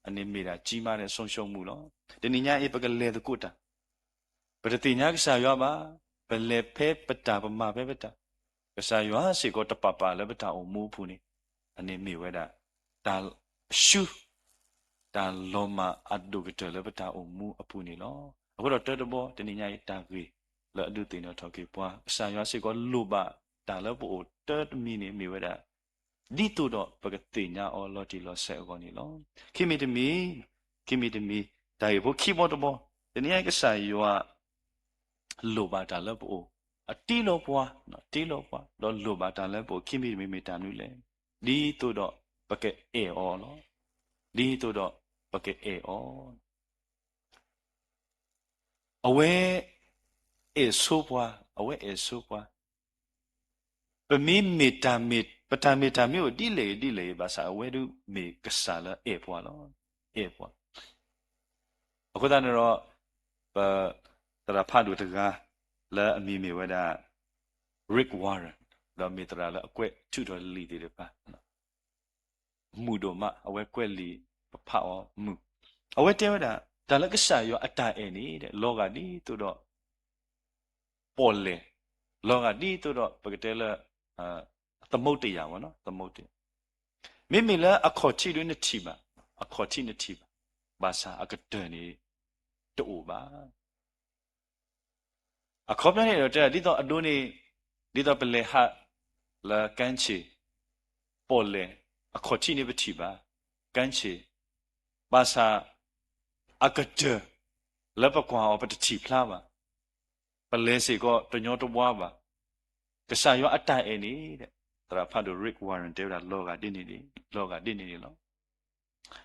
အန့ၣ်မ့ၢ်ဒၣ် ကြီးမားတဲ့ဆုံးရှုံးမှု လီၤ. တနံၤညါအံၤ ပကလဲၤသကိးတၢ်, ပတသ့ၣ်ညါကစၢ်ယွၤဘၣ်, ပလဲၤဖဲပတၢ် ပမၤဖဲပတၢ်, ကစၢ်ယွၤစ့ၢ်ကီးတပာ်ပၢ်လၢပတၢ်အိၣ်မူအပူၤန့ၣ်, အန့ၣ်မ့ၢ်ဝဲဒၣ် တၢ်အရှုံး တၢ်လီၤမၢ်အဒိၣ်ကတၢၢ်လၢပတၢ်အိၣ်မူအပူၤန့ၣ်လီၤ. အဃိဒီးတၢတဘီ တနံၤညါအံၤတၢ်ဂ့ၢ်လၢအဒုးသ့ၣ်နီၣ်ထီၣ်က့ၤပှၤ ကစၢ်ယွၤစ့ၢ်ကီးလိၣ်ဘၣ်တၢ်လၢပအိၣ်တၢ်တမံၤန့ၣ်မ့ၢ်ဝဲဒၣ် ဒ်သိးဒီးပကသ့ၣ်ညါအီၤလီၤတံၢ်လီၤဆဲးအဂီၢ်န့ၣ်လီၤ. ခံမံၤတမံၤ, ခံမံၤတမံၤ, တၢ်ဂ့ၢ်ဖိခံဘီတဘီ, တနံၤညါအံၤကစၢ်ယွၤ လိၣ်ဘၣ်တၢ်လၢပအိၣ် အတ့လီၤပှၤ, တ့လီၤပှၤ, ဒီးလိၣ်ဘၣ်တၢ်လၢပအိၣ်ခံမံၤတမံၤမ့ၢ်တၢ်မနုၤလဲၣ်, ဒ်သိးဒီးပကအဲၣ်အီၤလီၤ. ဒ်သိးဒီးပကအဲၣ်အီၤ အဝဲအဲၣ်ဆိပှၤ, အဝဲအဲၣ်ဆိပှၤ, ပမ့ၢ်မ့ၢ်တၢ်မ့ၢ်, ပတၢ်မ့ၢ်တၢ်မ့ၢ်အိၣ်ဒ်လဲၣ်ဂ့ၤဒ်လဲၣ်ဂ့ၤ ဘၣ်ဆၣ်အဝဲဒုးမ့ၢ်ကစၢ်လၢအဲၣ်ပှၤလီၤ. အဲၣ်ပှၤ. အဃိသတးန့ၣ်ဒီး ပသရၣ်ဖးဒိၣ်တဂၤ လၢအမံၤမ့ၢ်ဝဲဒၣ် Rick Warren ဒီးမ့ၢ်သရၣ်လၢအကွဲးထုးထီၣ်လံာ်သ့ၣ်တဖၣ် မုာ်ဒိၣ်မး အဝဲကွဲးလံာ်ပဖးအီၤမုာ်, အဝဲတဲဝဲဒၣ် တၢ်လၢကစၢ်ယွၤအတၢ်အဲၣ်န့ၣ် လီၤဂာ်ဒ်သိးဒီး ပီၣ်လဲၣ်, လီၤဂာ်ဒ်သိးဒီး ပကတဲလၢ သမုဒ္ဒရာ သမုဒ္ဒရာ, မ့မ့ၢ်လၢအခီၣ်ထံးဒုးနထံၣ်ဘၣ်, အခီၣ်ထံးနထံၣ်ဘၣ်, ဘၣ်ဆၣ်အကတၢၢ်န့ၣ် တအိၣ်ဘၣ်. အခီပညီန့ၣ်ဒီးတဲဒၣ် ဒ်သိးအဒိန့ၣ် ဒ်သိးပလဲၤဟးလၢကၣ်ဆံၣ် ပီၣ်လဲၣ် အခီၣ်ထံးန့ၣ်ပထံၣ်ဘၣ် ကၣ်ဆံၣ် ဘၣ်ဆၣ် အကတၢၢ်လၢပကွၢ်အီၤ ပတထံၣ်ဖျါဘၣ်. ပလဲၤစ့ၢ်ကီးတညီတဝါဘၣ်. ကစၢ်ယွၤအတၢ်အဲၣ်န့ၣ် သရၣ်ဖးဒိၣ် Rick Warren တဲဝဲဒၣ် လီၤဂာ်ဒ်န့ၣ်န့ၣ် လီၤဂာ်ဒ်န့ၣ်န့ၣ်လီၤ.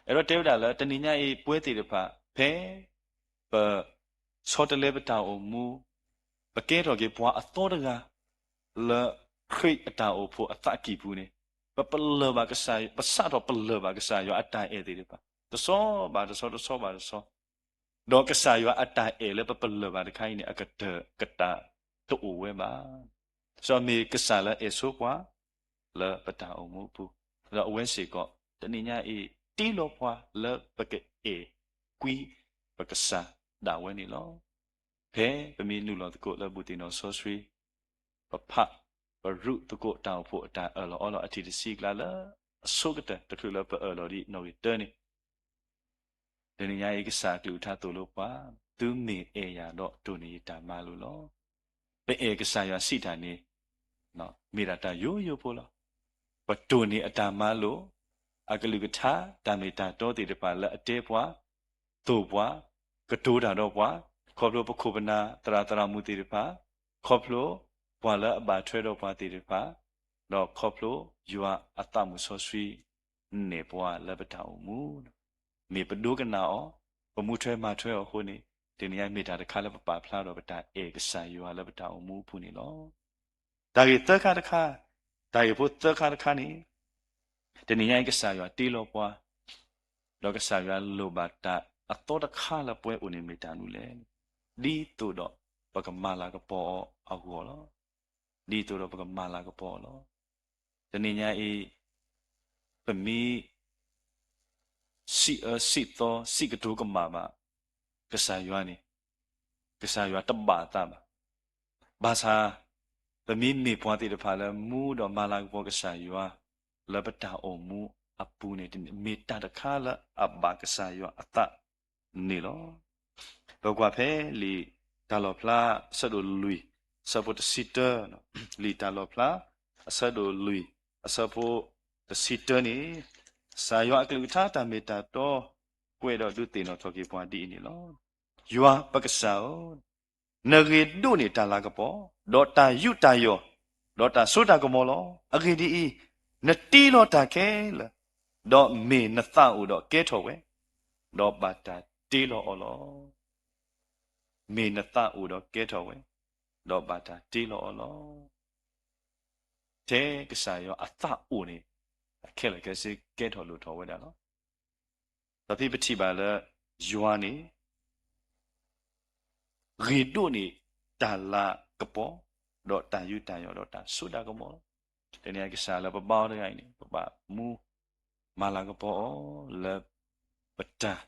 အဲၣ်ဒိးတဲဝဲဒၣ်လၢ တနံၤညါအံၤ ပဝဲသ့ၣ်တဖၣ် ဖဲပဆီတလဲပတၢ်အိၣ်မူ ပကဲထီၣ်က့ၤပှၤအသီတဂၤ လၢခရံာ်အတၢ်အိၣ်ဖှိၣ်အသးကံၢ်ပူၤန့ၣ် ပပလၢၢ်ဘၣ်ကစၢ်ယွၤ, ပစးထီၣ်ပလၢၢ်ဘၣ်ကစၢ်ယွၤအတၢ်အဲၣ်သ့ၣ်တဖၣ် တဆီဘၣ်တဆီ တဆီဘၣ်တဆီ, ဒီးကစၢ်ယွၤအတၢ်အဲၣ်လၢပပလၢၢ်ဘၣ်တခါအံၤန့ၣ် အကတၢၢ်ကတၢၢ်တအိၣ်ဝဲဘၣ်. စီၤမ့ၢ်ကစၢ်လၢအဲၣ်ဆိပှၤ လၢပတၢ်အိၣ်မူအပူၤ, ဒီးအဝဲစ့ၢ်ကီး တနံၤညါအံၤ တ့လီၤပှၤလၢပကအဲၣ်ကွံပကစၢ်ဒၣ်ဝဲန့ၣ်လီၤ. ဖဲပမ့ၢ်နုာ်လီၤသကိးလၢဘူၣ်သ့ၣ်နီၣ်စီဆှံ, ပဖးပရူးသကိးတၢ်အိၣ်ဖှိၣ်အတၢ်အၢၣ်လီၤအီလီၤအထံၣ်တဆံအကျါလၢ အဆိကတၢၢ်တချုးလၢပအၢၣ်လီၤဒ်နီၣ်ဂံၢ်တၢန့ၣ် တနံၤညါအံၤကစၢ်အကလုၢ်ကထါသိၣ်လိပှၤ, သုမ့ၢ်အဲၣ်ယၤဒီးတိၢ်န့ၢ်ယတၢ်မၤလိာ်လီၤ. ပအဲၣ်ကစၢ်ယွၤစံးတၢ်န့ၣ် မ့ၢ်ဒၣ်တၢ်ယိယိဖိလီၤ. ပတိၢ်န့ၢ်အတၢ်မၤလိာ်, အကလုၢ်ကထါ တၢ်မ့ၢ်တၢ်တီသ့ၣ်တဖၣ်လၢအတဲပှၤ, သိၣ်ပှၤ, ကတိၤတၢ်ဒီးပှၤ, ခီဖျိပခိၣ်ပနၢ် သရၣ်သရၣ်မုၣ်သ့ၣ်တဖၣ်, ခီဖျိပှၤလၢအဘၣ်ထွဲဒီးပှၤသ့ၣ်တဖၣ်, ဒီးခီဖျိယွၤအသးမုၢ်စီဆှံ နဲၣ်ပှၤလၢပတၢ်အိၣ်မူ, မ့ၢ်ပဒိကနၣ်အီၤ, ပမူထွဲမၤထွဲအီၤအဃိန့ၣ် တနံၤညါမ့ၢ်တၢ်တခါလၢပပာ်ဖျါဒီးပတၢ်အဲၣ်ကစၢ်ယွၤလၢပတၢ်အိၣ်မူအပူၤန့ၣ်လီၤ. တၢ်ဂ့ၢ်သၢခါတခါ, တၢ်ဂ့ၢ်ဖိသၢခါတခါန့ၣ် တနံၤညါအံၤကစၢ်ယွၤတ့လီၤပှၤ, ဒီးကစၢ်ယွၤလိၣ်ဘၣ်တၢ်အသီတခါလၢပဝဲအိၣ်န့ၣ်မ့ၢ်တၢ်မနုၤလဲၣ်. ဒ်သိးဒီးပကမၤလၤကပီၤအီၤအဂီၢ်လီၤ. ဒ်သိးဒီးပကမၤလၤကပီၤအီၤလီၤ. တနံၤညါအံၤ ပမ့ၢ် စံးအၢစံးသီ စံးကတိၤကမၣ်ဘၣ် ကစၢ်ယွၤန့ၣ် ကစၢ်ယွၤတဘၣ်အသးဘၣ်. ဘၣ်ဆၣ် ပမ့ၢ်မ့ၢ်ပှၤသ့ၣ်တဖၣ်လၢမူဒီးမၤလၤကပီၤကစၢ်ယွၤ လၢပတၢ်အိၣ်မူအပူၤန့ၣ် မ့ၢ်တၢ်တခါလၢအဘၣ်ကစၢ်ယွၤအသးန့ၣ်လီၤ. ပကွၢ်ဖဲလံာ်တၢ်လီၣ်ဖျါ အဆၢဒိၣ်လွံၢ် အဆၢဖိတဆံတၢ, လံာ်တၢ်လီၣ်ဖျါ အဆၢဒိၣ်လွံၢ် အဆၢဖိတဆံတၢန့ၣ် ကစၢ်ယွၤအကလုၢ်ကထါတၢ်မ့ၢ်တၢ်တီ ကွဲးဒီးဒုးသ့ၣ်နီၣ်ထီၣ်က့ၤပှၤဒ်အံၤန့ၣ်လီၤ. ယွၤပကစၢ်ဧၢ, နဂ့ၤဒိၣ်န့ၢ်တၢ်လၤကပီၤ, ဒီးတၢ်ယူးတၢ်ယီၣ်, ဒီးတၢ်စိတၢ်ကမီၤလီၤ. အဂ့ၢ်ဒ်အံၤ, နတ့လီၤတၢ်ခဲလၢာ်, ဒီးမ့ၢ်နသးအိၣ်ဒီးကဲထီၣ်ဝဲ, ဒီးဘၣ်တၢ်တ့လီၤအီၤလီၤ. မ့ၢ်နသးအိၣ်ဒီးကဲထီၣ်ဝဲ, ဒီးဘၣ်တၢ်တ့လီၤအီၤလီၤ. ထဲကစၢ်ယွၤအသးအိၣ်န့ၣ် အခဲလၢာ်ခဲဆ့ကဲထီၣ်လိၣ်ထီၣ်ဝဲဒၣ်လီၤ. ဒီးဖဲပထံၣ်ဘၣ်လၢ ယွၤန့ၣ် ဂ့ၤဒိၣ်န့ၢ်တၢ်လၤကပီၤ, ဒီးတၢ်ယူးတၢ်ယီၣ်ဒီးတၢ်စိတၢ်ကမီၤလီၤ. တနံၤအံၤကစၢ်လၢပဘါအီၤတဂၤအံၤန့ၣ် ပဘၣ်မူမၤလၤကပီၤအီၤလၢ ပတၢ်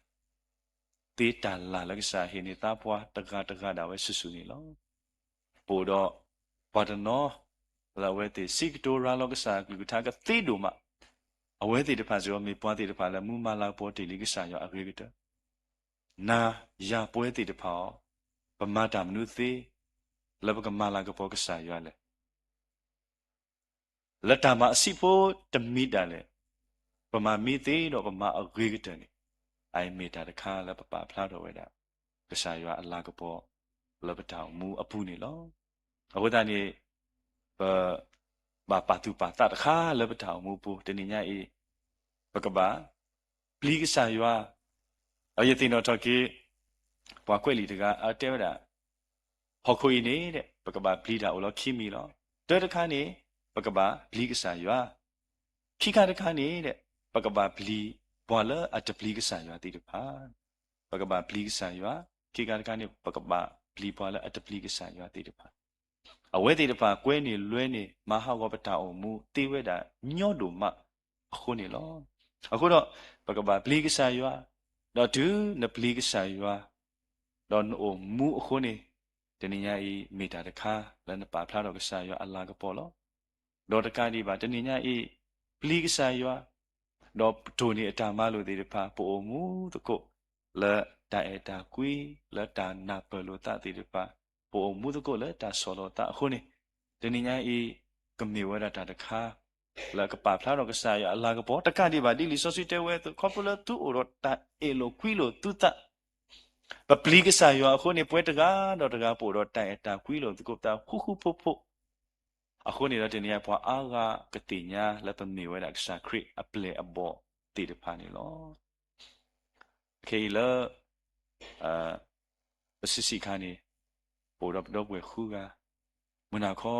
သ့တၢ်လၢ်လၢကစၢ်ဟ့ၣ်န့ၢ်သးပှၤတဂၤတဂၤဒၣ်ဝဲစုာ်စုာ်န့ၣ်လီၤ. ပအိၣ်ဒီးပှၤတနီၤ လၢအဝဲသ့ၣ်စံးကတိၤရၤလီၤကစၢ်အကလုၢ်ကထါကသ့ဒိၣ်မး, အဝဲသ့ၣ်တဖၣ်စ့ၢ်ကီးမ့ၢ်ပှၤသ့ၣ်တဖၣ်လၢမူမၤလၤကပီၤတ့ၢ်လံကစၢ်ယွၤအဂ့ၤကတၢၢ်, နၤယၤပဝဲသ့ၣ်တဖၣ်အီၤ, ပမၤတၢ်မနုၤသ့ လၢပကမၤလၤကပီၤကစၢ်ယွၤလဲၣ်. လၢတၢ်မၤအဆံးဖိတမံၤဒၣ်လဲာ်, ပမၤမံသ့ဒီးပမၤအဂ့ၤကတၢၢ်န့ၣ်, အအံၤမ့ၢ်တၢ်တခါလၢပပာ်ဖျါထီၣ်ဝဲဒၣ် ကစၢ်ယွၤအလၤကပီၤ လၢပတၢ်အိၣ်မူအပူၤန့ၣ်လီၤ. အဃိသတးန့ၣ် ပ ဘၣ်ပာ်သူၣ်ပာ်သးတခါလၢပတၢ်အိၣ်မူအပူၤ တနံၤညါအံၤ, ပကဘၣ်ပျံၤကစၢ်ယွၤ, ဒီးယသ့ၣ်နီၣ်ထီၣ်က့ၤ ပှၤကွဲးလံာ်တဂၤ အတဲဝဲဒၣ် ဟီၣ်ခိၣ်အံၤန့ၣ် ပကဘၣ်ပျံၤတၢ်အိၣ်လီၤခံမံၤလီၤ. တၢတခါန့ၣ် ပကဘၣ်ပျံၤကစၢ်ယွၤ, ခံခါတခါန့ၣ် ပကဘၣ်ပျံၤပှၤလၢအတပျံၤကစၢ်ယွၤသ့ၣ်တဖၣ်, ပကဘၣ်ပျံၤကစၢ်ယွၤ, ခံခါတခါန့ၣ် ပကဘၣ်ပျံၤပှၤလၢအတပျံၤကစၢ်ယွၤသ့ၣ်တဖၣ် အဝဲသ့ၣ်တဖၣ်ကွဲန့ၢ်လွဲန့ၢ် မၤဟးဂီၤပတၢ်အိၣ်မူသ့ဝဲဒၣ်ညီဒိၣ်မးအဃိန့ၣ်လီၤ. အဃိဒီး ပကဘၣ်ပျံၤကစၢ်ယွၤ, ဒီးတုၤနပျံၤကစၢ်ယွၤ, ဒီးနအိၣ်မူအဃိန့ၣ်, တနံၤညါအံၤ မ့ၢ်တၢ်တခါလၢနပာ်ဖျါထီၣ်ကစၢ်ယွၤအလၤကပီၤလီၤ. ဒီးတကးဒံးဘၣ် တနံၤညါအံၤ ပျံၤကစၢ်ယွၤ, ဒီးပတိၢ်န့ၢ်အတၢ်မၤလိာ်သ့ၣ်တဖၣ် ပအိၣ်မူသကိး လၢတၢ်အဲၣ်တၢ်ကွံ လၢတၢ်နၢ်ပၢၢ်လိာ်သးသ့ၣ်တဖၣ် ပအိၣ်မူသကိးလၢတၢ်ဆီၣ်လီၤသးအဃိန့ၣ်, တနံၤညါအံၤ ကမ့ၢ်ဝဲဒၣ်တၢ်တခါ လၢကပာ်ဖျါထီၣ်ကစၢ်ယွၤအလၤကပီၤ တကးဒံးဘၣ် ဒ်လံာ်စီဆှံတဲဝဲအသိး ခီဖျိလၢသုအိၣ်ဒီးတၢ်အဲၣ်လိာ်ကွံလိာ်သုသး, ပပျံၤကစၢ်ယွၤအဃိန့ၣ် ပဝဲတဂၤဒီးတဂၤ ပအိၣ်ဒီးတၢ်အဲၣ်တၢ်ကွံလိာ်သကိးပသးဃူဃူဖိးဖိး, အဃိန့ၣ်ဒီးတနံၤညါ ပှၤအါဂၤကသ့ၣ်ညါလၢပမ့ၢ်ဝဲဒၣ်ကစၢ်ခရံာ်အပျဲၢ်အဘီၣ်သ့ၣ်တဖၣ်န့ၣ်လီၤ. ခဲအံၤလၢ ပဆံးဆံးခါန့ၣ် ပအိၣ်ဒီးပဒီပုၢ်ဝဲၢ်ဃုဂၤ, မုၢ်နၤခီ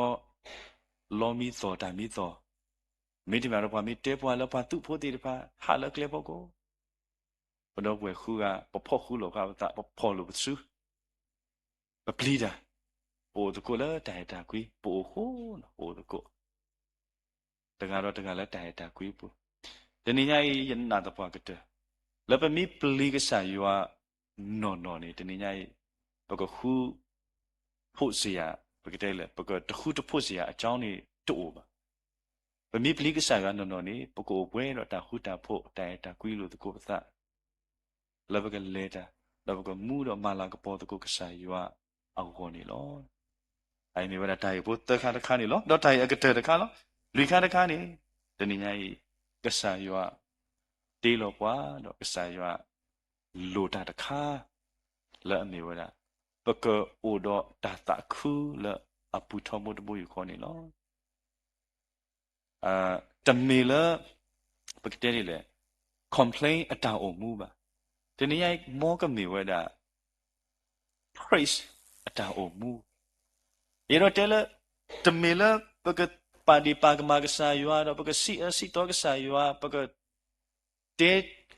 လီမံသီၣ်တၢ်မံသီၣ်, မ့တမ့ၢ်ဒီးပှၤမ့ၢ်တဲပှၤလၢပှၤသုးဖိသ့ၣ်တဖၣ် ဟးလၢကျဲဖီခိၣ်, ပဒီပုၢ်ဝဲၢ်ဃုဂၤ ပဖီၣ်ဃူလိာ်ဃာ်ပသး ပဖီၣ်လိာ်ပစု ပပျံၤတၢ်, ပအိၣ်သကိးလၢတၢ်အဲၣ်တၢ်ကွံ ပအိၣ်ဃိ ပအိၣ်သကိး တဂၤဒီးတဂၤလၢတၢ်အဲၣ်တၢ်ကွံအပူၤ, တနံၤညါအံၤ ယနာ်သပှၢ်ကတၢၢ် လၢပမ့ၢ်ပျံၤကစၢ်ယွၤနီၢ်နီၢ်န့ၣ် တနံၤညါအံၤ ပကဃု ဖိးစ့ယၤ, ပကတဲလဲၣ် ပကတဃုတဖိးစ့ယၤအကြောင်းန့ၣ်တအိၣ်ဘၣ်. ပမ့ၢ်ပျံၤကစၢ်ယွၤနီၢ်နီၢ်န့ၣ် ပကအိၣ်ပှဲၤဒီးတၢ်ဃူတၢ်ဖိး တၢ်အဲၣ်တၢ်ကွံလိာ်သကိးပသး လၢပကလဲၤတၢ် ဒီးပကမူဒီးမၤလၤကပီၤသကိးကစၢ်ယွၤအဂီၢ်န့ၣ်လီၤ. အအံၤမ့ၢ်ဝဲဒၣ်တၢ်ဂ့ၢ်ဖိသၢခါတခါန့ၣ်လီၤ. ဒီးတၢ်ဂ့ၢ်အကတၢၢ်တခါလီၤ. လွံၢ်ခါတခါန့ၣ် တနံၤညါအံၤ ကစၢ်ယွၤတ့လီၤပှၤ ဒီးကစၢ်ယွၤလိၣ်တၢ်တခါ လၢအမ့ၢ်ဝဲဒၣ် ပကအိၣ်ဒီးတၢ်သးခုလၢအပူၤထီဘိတဘိယူၢ်ဃီန့ၣ်လီၤ. တမ့ၢ်လၢ ပကတဲဒ်လဲၣ် complain အတၢ်အိၣ်မူဘၣ်. တနံၤညါအံၤ မ်ကမ့ၢ်ဝဲဒၣ် praise အတၢ်အိၣ်မူ. ယအဲၣ်ဒိးတဲလၢ တမ့ၢ်လၢ ပကပာ်ဒ့ၣ်ပာ်ကမၣ်ကစၢ်ယွၤ ဒီးပကစံးအၢစံးသီကစၢ်ယွၤ ပက တဲ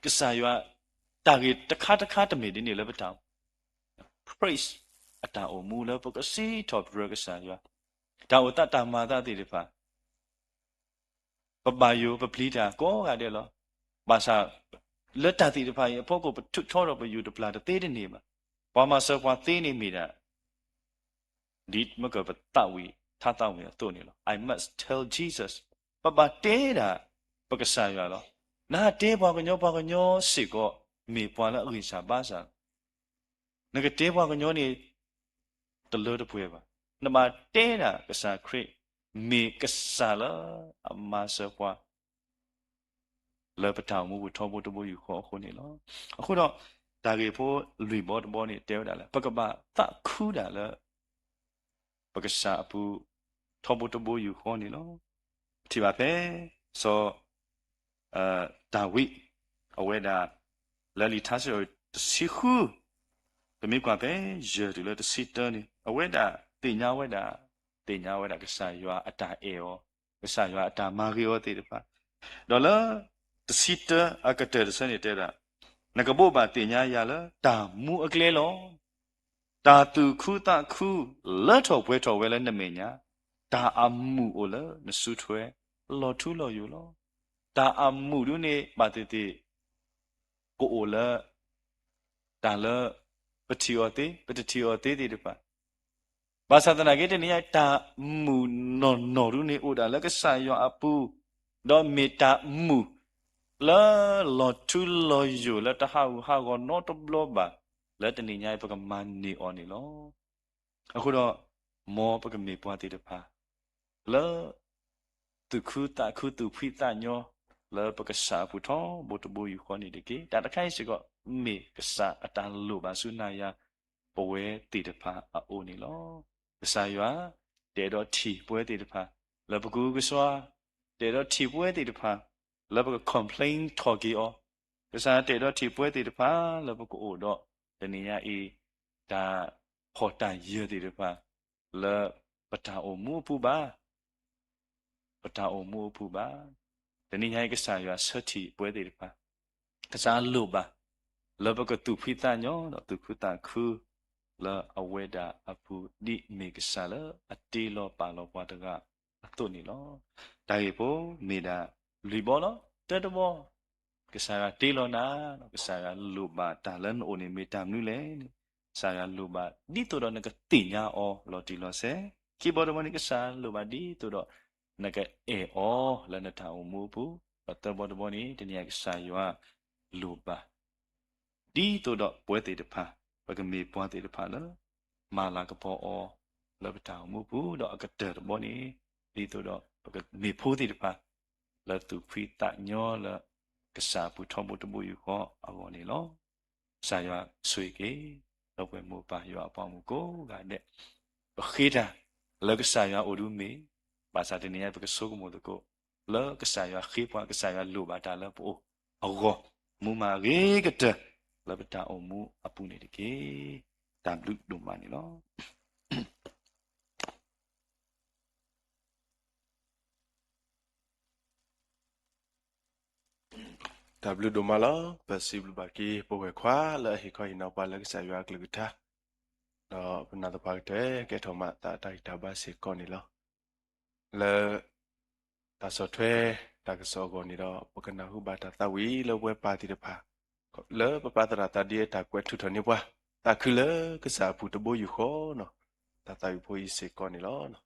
ကစၢ်ယွၤ တၢ်ဂ့ၢ်တခါတခါတမ့ၢ်ဒ်န့ၣ်လၢပတၢ် praise အတၢ်အိၣ်မူလၢပကစံးထီၣ်ပတြၢၤကစၢ်ယွၤ တၢ်အိၣ်သးတၢ်မၤသးသ့ၣ်တဖၣ် ပဘၣ်ယိၣ်ပပျံၤတၢ်ကိးဂၤဒဲးလီၤ. ဘၣ်ဆၣ် လၢတၢ်သ့ၣ်တဖၣ်အံၤအဖီခိၣ် ပထုးထီဒီးပယူၢ်တပျၢ်တသ့တန့ၢ်ဘၣ်. ပှၤမၤစၢၤပှၤသ့န့ၣ်မ့ၢ်ဒၣ် ဒ်မ့ၢ်ကပသးဝံၣ်ထါသးဝံၣ်အသိးန့ၣ်လီၤ. I must tell Jesus. ပဘၣ်တဲဒၣ် ပကစၢ်ယွၤလီၤ. နတဲပှၤကညီ ပှၤကညီစ့ၢ်ကီး မ့ၢ်ပှၤလၢအဂံၢ်စၢ်ဘါစၢ်လီၤ. နကတဲပှၤကညီန့ၣ် တလၢတပှဲၤဘၣ်. နဘၣ်တဲဒၣ်ကစၢ်ခရံာ် မ့ၢ်ကစၢ်လၢအမၤစၢၤပှၤ လၢပတၢ်အိၣ်မူပူၤထီဘိတဘိယူၢ်ဃီအဃိန့ၣ်လီၤ. အဃိဒီး တၢ်ဂ့ၢ်ဖိလွံၢ်ဘီတဘီန့ၣ် တဲဝဲဒၣ်လၢ ပကဘၣ်သးခုဒၣ်လၢ ပကစၢ်အပူၤ ထီဘိတဘိယူၢ်ဃီန့ၣ်လီၤ. ပထံၣ်ဘၣ်ဖဲ စီၤ ဒၤဝံး အဝဲဒၣ် လၢလံာ်ထါစံးထီၣ်တဆံဃု ပမ့ၢ်ကွၢ်ဖဲယဲၢ်တုၤလၢတဆံတၢန့ၣ် အဝဲဒၣ်သ့ၣ်ညါဝဲဒၣ် သ့ၣ်ညါဝဲဒၣ်ကစၢ်ယွၤအတၢ်အဲၣ်အီၤ ကစၢ်ယွၤအတၢ်မၤဂ့ၤအီၤသ့ၣ်တဖၣ်, ဒီးလၢ တဆံတၢအကတၢၢ်တဆၢန့ၣ်တဲဒၣ်, နကဘိးဘၣ်သ့ၣ်ညါယၤလၢတၢ်မူအကျဲလီၤ. တၢ်သူၣ်ခုသးခုလၢထီၣ်ပှဲၤထီၣ်ဝဲလၢနမဲာ်ညါ, တၢ်အမုာ်အိၣ်လၢနစုထွဲ လီၤထူလီၤယိာ်လီၤ. တၢ်အမုာ်ဒ်န့ၣ် ဘၣ်သ့ၣ်သ့ၣ် ကအိၣ်လၢ တၢ်လၢ ပထံၣ်အီၤသ့ ပတထံၣ်အီၤသ့သ့ၣ်တဖၣ် ဘၣ်ဆၣ်သနာ်က့ တနံၤညါ တၢ်မုာ်နီၢ်နီၢ်ဒ်န့ၣ် အိၣ်ဒၣ်လၢကစၢ်ယွၤအပူၤ, ဒီးမ့ၢ်တၢ်မုာ် လၢလီၤထူလီၤယိာ်လၢတဟးဂူာ်ဟးဂီၤနီတဘျီဘၣ်, လၢတနံၤညါအံၤ ပကမၤန့ၢ်အီၤန့ၣ်လီၤ. အဃိဒီး မ်ပကမ့ၢ်ပှၤသ့ၣ်တဖၣ် လၢ သူၣ်ခုသးခုသူၣ်ဖှံသးညီ လၢပကစၢ်အပူၤထီဘိတဘိယူၢ်ဃီန့ၣ်တက့ၢ်. တၢ်တခါအံၤစ့ၢ်ကီး မ့ၢ်ကစၢ်အတၢ်လိၣ်ဘၣ်ဆူနၤယၤ ပဝဲသ့ၣ်တဖၣ်အအိၣ်န့ၣ်လီၤ. ကစၢ်ယွၤ တအဲၣ်ဒိးထံၣ်ပဝဲသ့ၣ်တဖၣ် လၢပကူကစွါ, တအဲၣ်ဒိးထံၣ်ပဝဲသ့ၣ်တဖၣ် လၢပက complain ထီၣ်က့ၤအီၤ, ကစၢ်ယွၤတအဲၣ်ဒိးထံၣ်ပဝဲသ့ၣ်တဖၣ် လၢပကအိၣ်ဒီး တနံၤညါအံၤ တၢ်ဖှီၣ်တၢ်ယာ်သ့ၣ်တဖၣ် လၢပတၢ်အိၣ်မူအပူၤဘၣ် ပတၢ်အိၣ်မူအပူၤဘၣ်. တနံၤညါအံၤ ကစၢ်ယွၤဆၢထံၣ်ပဝဲသ့ၣ်တဖၣ် ကစၢ်လိၣ်ဘၣ် လၢပကသူၣ်ဖှံသးညီဒီးသူၣ်ခုသးခု လၢအဝဲဒၣ်အပူၤ ဒ်မ့ၢ်ကစၢ်လၢအတ့လီၤပာ်လီၤပှၤတဂၤအသိးန့ၣ်လီၤ. တၢ်ဂ့ၢ်ဖိမ့ၢ်ဒၣ်လွံၢ်ဘီလီၤ. တၢတဘီ ကစၢ်ယွၤတ့လီၤနၤ, ကစၢ်ယွၤလိၣ်ဘၣ်တၢ်လၢနအိၣ်န့ၣ်မ့ၢ်တၢ်မနုၤလဲၣ်န့ၣ်, ကစၢ်ယွၤလိၣ်ဘၣ်ဒ်သိးဒီးနကသ့ၣ်ညါအီၤလီၤတံၢ်လီၤဆဲး. ခံဘီတဘီန့ၣ် ကစၢ်ယွၤလိၣ်ဘၣ်ဒ်သိးဒီး နကအဲၣ်အီၤလၢနတၢ်အိၣ်မူအပူၤ, ဒီးသၢဘီတဘီန့ၣ် တနံၤညါကစၢ်ယွၤလိၣ်ဘၣ် ဒ်သိးဒီးပဝဲသ့ၣ်တဖၣ် ပကမ့ၢ်ပှၤသ့ၣ်တဖၣ်လၢ မၤလၤကပီၤအီၤလၢပတၢ်အိၣ်မူအပူၤ, ဒီးအကတၢၢ်တဘီန့ၣ် ဒ်သိးဒီးပကမ့ၢ်ဖိသ့ၣ်တဖၣ် လၢသူၣ်ဖှံသးညီလၢ ကစၢ်အပူၤထီဘိတဘိယူၢ်ဃီအဂီၢ်န့ၣ်လီၤ. ကစၢ်ယွၤဆိၣ်ဂ့ၤက့ၤ ဒီပုၢ်ဝဲၢ်မိၢ်ပၢ်ယွၤအပှၤမုၣ်ကိးဂၤဒဲး, ပဃ့တၢ်လၢကစၢ်ယွၤအိၣ်ဒုးမ့ၢ်, ဘၣ်ဆၣ်တနံၤအံၤပကဆိကမိၣ်သကိး လၢကစၢ်ယွၤဃ့ပှၤ ကစၢ်ယွၤလိၣ်ဘၣ်တၢ်လၢပအိၣ်အဂီၢ်, မူမၤအဂ့ၤကတၢၢ် လၢပတၢ်အိၣ်မူအပူၤန့ၣ်တက့ၢ်. တၢ်ဘျုးဒိၣ်မးန့ၣ်လီၤ. တၢ်ဘျုးဒိၣ်မးလီၤ. ပစံးဘျုးဘၣ်က့ၤ ပဝဲၢ်ခွါလၢအဟ့ၣ်ခီဟ့ၣ်နီၤပှၤလၢကစၢ်ယွၤအကလုၢ်ကထါ, ဒီးပနာ်သပှၢ်ကတၢၢ် ကဲထီၣ်မးသးတၢ်ဂံၢ်တၢ်ဘါစ့ၢ်ကီးန့ၣ်လီၤ. လၢ တၢ်ဆီၣ်ထွဲ တၢ်ကစီၣ်အဂီၢ်န့ၣ်ဒီး ပကနၢ်ဟူဘၣ်တၢ်သးဝံၣ်လၢပဝဲပၢ်သ့ၣ်တဖၣ် လၢပပာ်သရၣ်သးဒ့အတၢ်ကွဲးထုးထီၣ်န့ၢ်ပှၤ သးခုလၢကစၢ်အပူၤတဘိယူၢ်ဃီန့ၣ်, တၢ်သးဝံၣ်ဖိအံၤစ့ၢ်ကီးန့ၣ်လီၤ.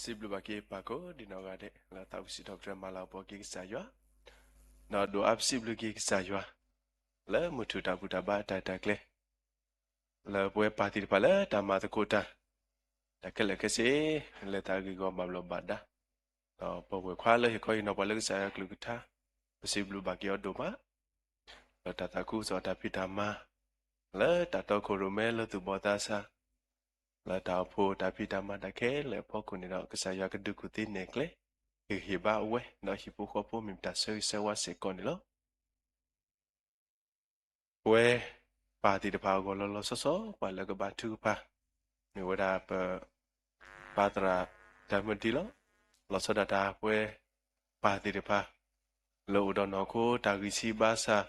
စံးဘျုးဘၣ်က့ၤပၢ်ကိးဒံးနီၢ်ဂၤဒဲး လၢသးဝံၣ်စံးထီၣ်ပတြၢၤမၤလၤကပီၤက့ၤကစၢ်ယွၤ, ဒီးဒိးအါပစံးဘျုးက့ၤကစၢ်ယွၤ လၢမုၢ်ထူၣ်တၢ်ဘူၣ်တၢ်ဘါအတၢ်အဲၣ်တၢ်ကျဲ လၢပဝဲပၢ်သ့ၣ်တဖၣ်လၢတၢ်မၤသကိးတၢ် တၢ်ခဲလၢာ်ခဲဆ့ လၢတၢ်ဂ့ၢ်ဂီၢ်မၤဘျီးဘၣ်ဒါ, ဒီးပဝဲၢ်ခွါလၢဟ့ၣ်ခီဟ့ၣ်နီၤပှၤလၢကစၢ်ယွၤကလုၢ်ကထါ, ပစံးဘျုးဘၣ်က့ၤအီၤဒိၣ်မး လၢတၢ်သးခုကစီၣ်တၢ်ဖံးတၢ်မၤ, လၢတၢ်တီခိၣ်ရိၣ်မဲလၢသူၣ်ဘီၣ်သးစၢ်, လၢတၢ်အိၣ်ဖှိၣ်တၢ်ဖံးတၢ်မၤတၢ်ခဲလၢာ်အဖီခိၣ်န့ၣ်ဒီး ကစၢ်ယွၤကဒုးကူၣ်သ့နဲၣ်ကျဲ ဟ့ၣ်ဂံၢ်ဟ့ၣ်ဘါအဝဲ ဒီးဟံၣ်ဖိဃီဖိမ့ၢ်ပတၢ်ဆၢဂ့ၤဆၢဝါစ့ၢ်ကီးန့ၣ်လီၤ. ပဝဲပၢ်သ့ၣ်တဖၣ်အဂီၢ်လီၤလီၤဆီဆီ ပှၤလၢကဘါထုကဖၣ် မ့ၢ်ဝဲဒၣ်ပ ပၢ်သရၣ် ဒၢမုၢ်ဒံလီၤ. လီၤဆီဒၣ်တၢ်ပဝဲပၢ်သ့ၣ်တဖၣ် လၢအိၣ်ဒီးနီၢ်ခိတၢ်ဂံၢ်ဆံးဘါစၢ်,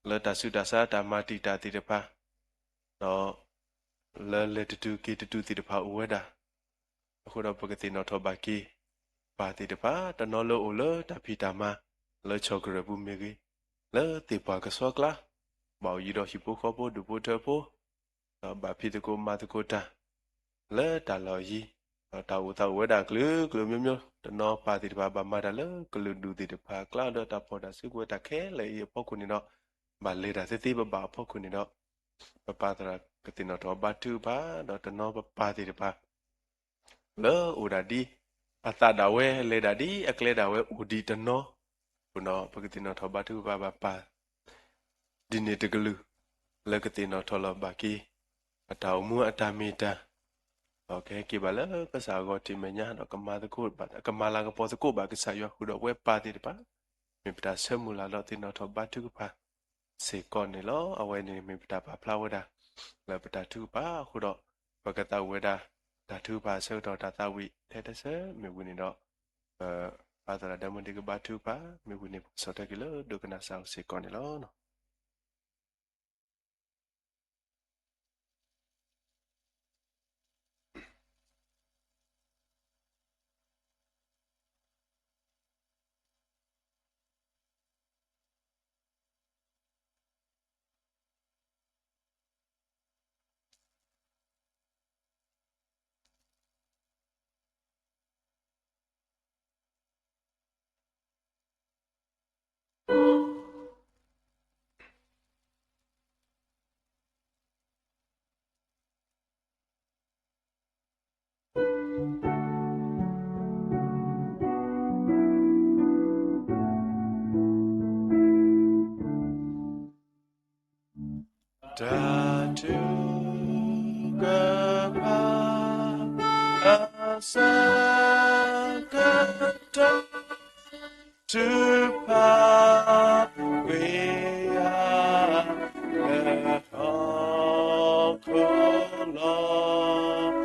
လၢတၢ်ဆူးတၢ်ဆါတၢ်မၤတံာ်တာ်သ့ၣ်တဖၣ်, ဒီး လၢလဲၤတတုၤက့ၤတတုၤသ့ၣ်တဖၣ်အိၣ်ဝဲဒၣ် အဃိဒီးပကသ့ၣ်နီၣ်ထီၣ်ဘၣ်က့ၤ ပၢ်သ့ၣ်တဖၣ် တနီၤလၢအိၣ်လၢတၢ်ဖံးတၢ်မၤ လၢဆီၣ်ကရၢၢ်ပူၤမ့ၢ်ဂ့ၤ, လၢသ့ၣ်ပှၢ်ကဆှီကျါ, ဘၣ်အိၣ်ယံၤဒီးဟံၣ်ဖိဃီဖိဒူၣ်ဖိထၢဖိ, ဒီးဘၣ်ဖံးသကိးမၤသကိးတၢ် လၢတၢ်လီၢ်ယံၤ, ဒီးတၢ်အိၣ်သးအိၣ်ဝဲဒၣ်ကလုာ်ကလုာ်မျိုးမျိုး, တနီၤပၢ်သ့ၣ်တဖၣ်ဘၣ်မၤတၢ်လၢကလုာ်ဒူၣ်သ့ၣ်တဖၣ်အကျါ ဒီးတၢ်ဖီၣ်တၢ်စုကဝဲၤတၢ်ခဲလၢာ်အံၤအဖီခိၣ်န့ၣ်ဒီး, ဘၣ်လဲၤတၢ်သ့သ့ဘၣ်ဘၣ်အဖီခိၣ်န့ၣ်ဒီး, ပပၢ်သရၣ်ကသ့ၣ်နီၣ်ထီၣ်ဘါထုကဖၣ် ဒီးတနီၤပပၢ်သ့ၣ်တဖၣ် လၢအိၣ်ဒၣ်ဒ်အသးဒၣ်ဝဲ လဲၤဒၣ်ဒ်အကျဲဒၣ်ဝဲအိၣ်ဒံးတနီၤ, အဃိဒီးပကသ့ၣ်နီၣ်ထီၣ်ဘါထုကဖၣ်ဘၣ်ပၢ် ဒ်န့ၣ်တကလုာ် လၢကသ့ၣ်နီၣ်ထီၣ်လီၤဘၣ်က့ၤ အတၢ်အိၣ်မူအတၢ်မ့ၢ်တၢ်, ဒီးကဟဲက့ၤဘၣ်လၢကစၢ်အဂီၢ်ထံးမဲာ်ညါ ဒီးကမၤသကိးဘၣ် ကမၤလၤကပီၤသကိးဘၣ်ကစၢ်ယွၤဃုာ်ဒီးပဝဲပၢ်သ့ၣ်တဖၣ်, မ့ၢ်ပတၢ်ဆၢမုၢ်လၢ်ဒီးသ့ၣ်နီၣ်ထီၣ်ဘါထုကဖၣ် စ့ၢ်ကီးန့ၣ်လီၤ. အဝဲန့ၣ်မ့ၢ်ပတၢ်ပာ်ဖျါဝဲဒၣ် လၢပတၢ်ထုကဖၣ်အဃိဒီး, ပကသးဝံၣ်ဝဲဒၣ် တၢ်ထုကဖၣ်အဆၢကတီၢ်တၢ်သးဝံၣ်ထဲတဆၢမ့ၢ်ဝံၤန့ၣ်ဒီး, ပပၢ်သရၣ်ဒၢမုၢ်ဒံကဘါထုကဖၣ် မ့ၢ်ဝံၤန့ၣ် ပကဆီၣ်ထွဲက့ၤလၢဒိကနၣ်စၢ်အအိၣ်စ့ၢ်ကီးန့ၣ်လီၤ. တၢ်ထုကဖၣ် အဆၢကတီၢ် ထုကဖၣ်ကွံာ်ယၤ လၢဟီၣ်ခိၣ်လီ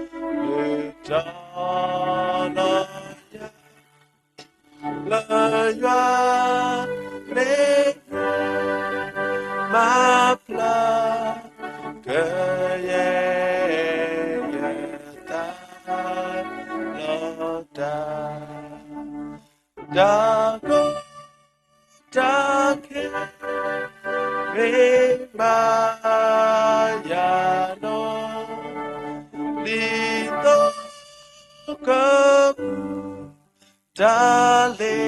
ၤ, လုၢ်ထီၣ်လီၤယၤ လၢယွၤမ့ၢ်မၤပျၢ် ကယဲၢ်ယသး လီၤတၢ် တၢ်ကီတၢ်ခဲ မ့ၢ်မၤယၤလီၤ, ဒ်သိးက တၢ်လ့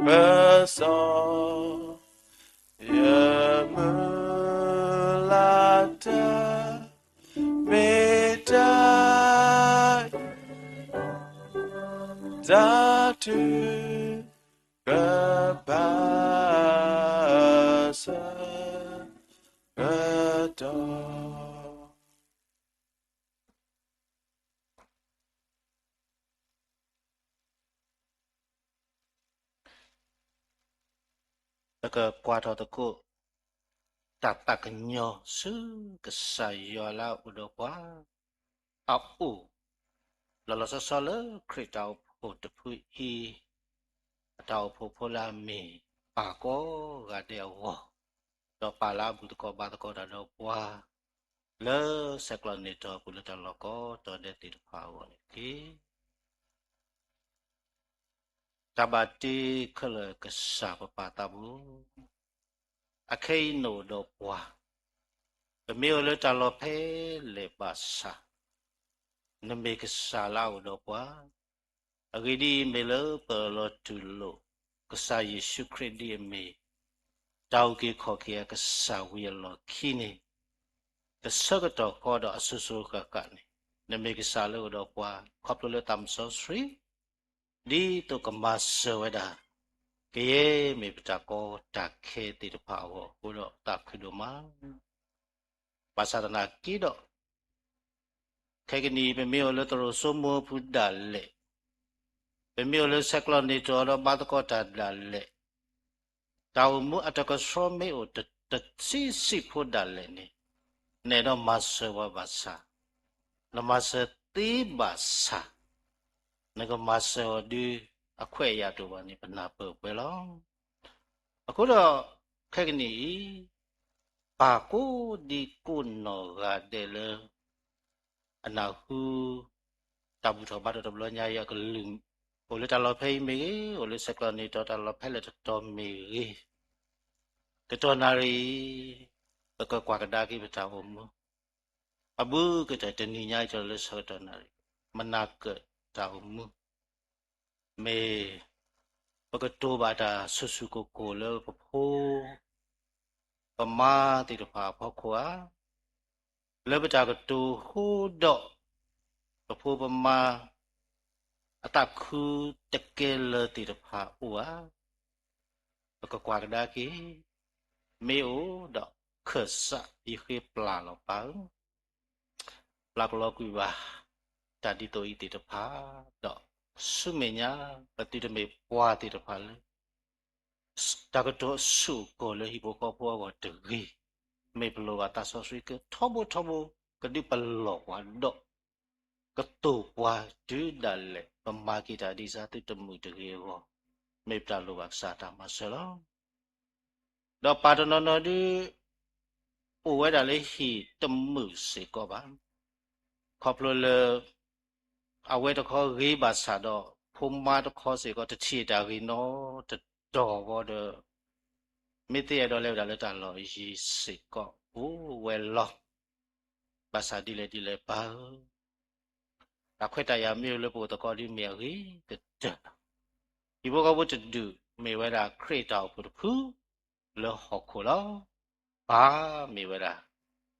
ပစီ ယမုၢ်လၢ်တၢ် မ့ၢ်တၢ် တၢ်ထုကဖၣ် ဆၢကတီၢ် ပကကွၢ်ထီၣ်သကိး တၢ်သးကညီၤဆူကစၢ်ယွၤလၢအအိၣ်ဒီးပှၤ အအိၣ် လီၤလီၤဆီဆီလၢခရံာ်တၢ်အိၣ်ဖှိၣ်တဖုအံၤ အတၢ်အိၣ်ဖှိၣ်ဖိလၢအမ့ၢ်ပၢ်ကိးဂၤဒဲးအဂီၢ်, ဒီးပၢ်လၢအဘူၣ်သကိးဘါသကိးတၢ်ဒီးပှၤ လၢဆဲးကျိးန့ၢ်တီၢ်ပူၤလၢတၢ်လီၢ်ကိးတီၤဒဲးသ့ၣ်တဖၣ်အဂီၢ်န့ၣ်တက့ၢ်. တၢ်ဘၣ်တ့ခဲလၢာ်ကစၢ်ပပၢ်သးဘိ, အခဲအံၤနအိၣ်ဒီးပှၤ, ပမ့ၢ်အိၣ်လၢတၢ်လီၢ်ဖဲလဲၣ်ဘၣ်ဆၣ်, နမ့ၢ်ကစၢ်လၢအအိၣ်ဒီးပှၤ, အဂ့ၢ်ဒ်အံၤ, မ့ၢ်လၢပလီၤတူၢ်လိာ် ကစၢ်ယ့ၣ်ၡူးခရံာ်ဒ်အမ့ၢ် တၢ်အုၣ်က့ၤခီၣ်က့ၤအကစၢ်ဝံၤအလီၢ်ခံန့ၣ်, တဆၢကတီၢ်ဃီဒီးအစိၤစိၤဃၣ်ဃၣ်န့ၣ်, နမ့ၢ်ကစၢ်လၢအအိၣ်ဒီးပှၤ ခီဖျိလၢသးစီဆှံ ဒ်သိးကမၤစၢၤဝဲဒၣ် ကယဲၢ်မ့ၢ်ပတၢ်ကီတၢ်ခဲသ့ၣ်တဖၣ်အဂီၢ်အဃိဒီး သးခုဒိၣ်မး. ဘၣ်ဆၣ်သနာ်က့ဒီး ခဲကနံၣ်အံၤ ပမ့ၢ်အိၣ်လၢသရိာ်စိမိၤအပူၤဒၣ်လဲာ်, ပမ့ၢ်အိၣ်လၢဆဲးကျိးနံၤတြီၤဒီးဘါသကိးတၢ်ဒၣ်လဲာ်, တၢ်အိၣ်မူအတကဆှီမ့ၢ်အိၣ်တဆံးဆံးဖိဒၣ်လဲာ်န့ၣ်, နအဲၣ်ဒိးမၤစၢၤပှၤဘၣ်ဆၣ်, နမၤစၢၤသ့ဘၣ်ဆၣ်, နကမၤစၢၤအီၤဒုးအခွဲးအယာ်တအိၣ်ဘၣ်န့ၣ် ပနၢ်ပၢၢ်ပှဲၤလီၤ. အဃိဒီး ခဲကနံၣ်အံၤ ပၢ်ကိးဒံကိးနီၢ်ဂၤဒဲးလၢ အနၢ်ဟူ တၢ်ဘူၣ်ထီၣ်ဘါထီၣ်တဘျီညါအံၤအကလုၢ်, အိၣ်လၢတၢ်လီၢ်ဖဲအံၤမ့ၢ်ဂ့ၤ, အိၣ်လၢဆဲးကျိးနံၤတြီၤတၢ်လီၢ်ဖဲလဲၣ်တတီၤမ့ၢ်ဂ့ၤ, တတီၢ်နၣ်ရံၣ်အံၤ ပကကွၢ်ကဒါက့ၤပတၢ်အိၣ်မူ, အဘူးကတၢၢ်တနံၤညါအံၤ လၢဆၢကတီၢ်နၣ်ရံၣ်, မနၤကၢၣ်တၢ်အိၣ်မူ မ့ၢ် ပကတိၤဘၣ်တၢ်ဆူၣ်ဆူၣ်ကိၢ်ကိၢ်လၢပဖိ ပမါသ့ၣ်တဖၣ်အဖီခိၣ်ဧါ, လၢပတၢ်ကတိၤအဃိဒီး ပဖိပမါ အသးခုတကဲလၢာ်သ့ၣ်တဖၣ်အိၣ်ဧါ, ပကကွၢ်ကဒါက့ၤ, မ့ၢ်အိၣ်ဒီးခၢၣ်စးယဃ့ပျၢ်လီၤပၢ်ဧၢ ပျၢ်ကလီကွံာ်ဘၣ် တၢ်ဒ်သိးအံၤသ့ၣ်တဖၣ်, ဒီးဆူမဲာ်ညါ ပသုတမ့ၢ်ပှၤသ့ၣ်တဖၣ်လၢ တၢ်ကတိၤအဆူၣ်အကိၢ်လၢဟံၣ်ဖိဃီဖိအဂီၢ်တဂ့ၤ, မ့ၢ်ပလိၣ်ဘၣ်သးစီဆှံကထီဘိထီဘိ ကဒုးပလီၢ်ပှၤဒီး ကတိၤပှၤတုၤဒၣ်လဲာ် ပမၤက့ၤတၢ်ဒ်စၢ်သုတမုာ်တဂ့ၤအဂီၢ်, မ့ၢ်ပတၢ်လိၣ်ဘၣ်ကစၢ်တၢ်မၤစၢၤလီၤ. ဒီးပၢ်တနီၤနီၤဒုး အိၣ်ဝဲဒၣ်လၢဟံၣ်တမုာ်စ့ၢ်ကီးဘၣ်. ခီဖျိလၢ အဝဲတခီဂ့ၤဘၣ်ဆၣ်ဒီး ဖိမါတခီစ့ၢ်ကီး တထံၣ်တၢ်ဂ့ၤနီတတီၤဃီဒီး မ့ၢ်သ့အဲၣ်ဒိးလဲၤဝဲဒၣ်လၢတၢ်လီၢ်ယံၤစ့ၢ်ကီး အိၣ်ဝဲလီၤ. ဘၣ်ဆၣ်ဒ်လဲၣ်ဒ်လဲၣ်ပၢ်ဧၢ, တၢ်ခွဲးတၢ်ယာ်မ့ၢ်အိၣ်လၢပအိၣ်သကိးဒ်မ့ၢ်အဂ့ၤကတၢၢ်လီၤ. ဟံၣ်ဖိဃီဖိတဒူၣ်မ့ၢ်ဝဲဒၣ်ခရံာ်တၢ်အိၣ်ဖှိၣ်တဖုလၢဟီၣ်ခိၣ်လီၤ. ပၢ်မ့ၢ်ဝဲဒၣ်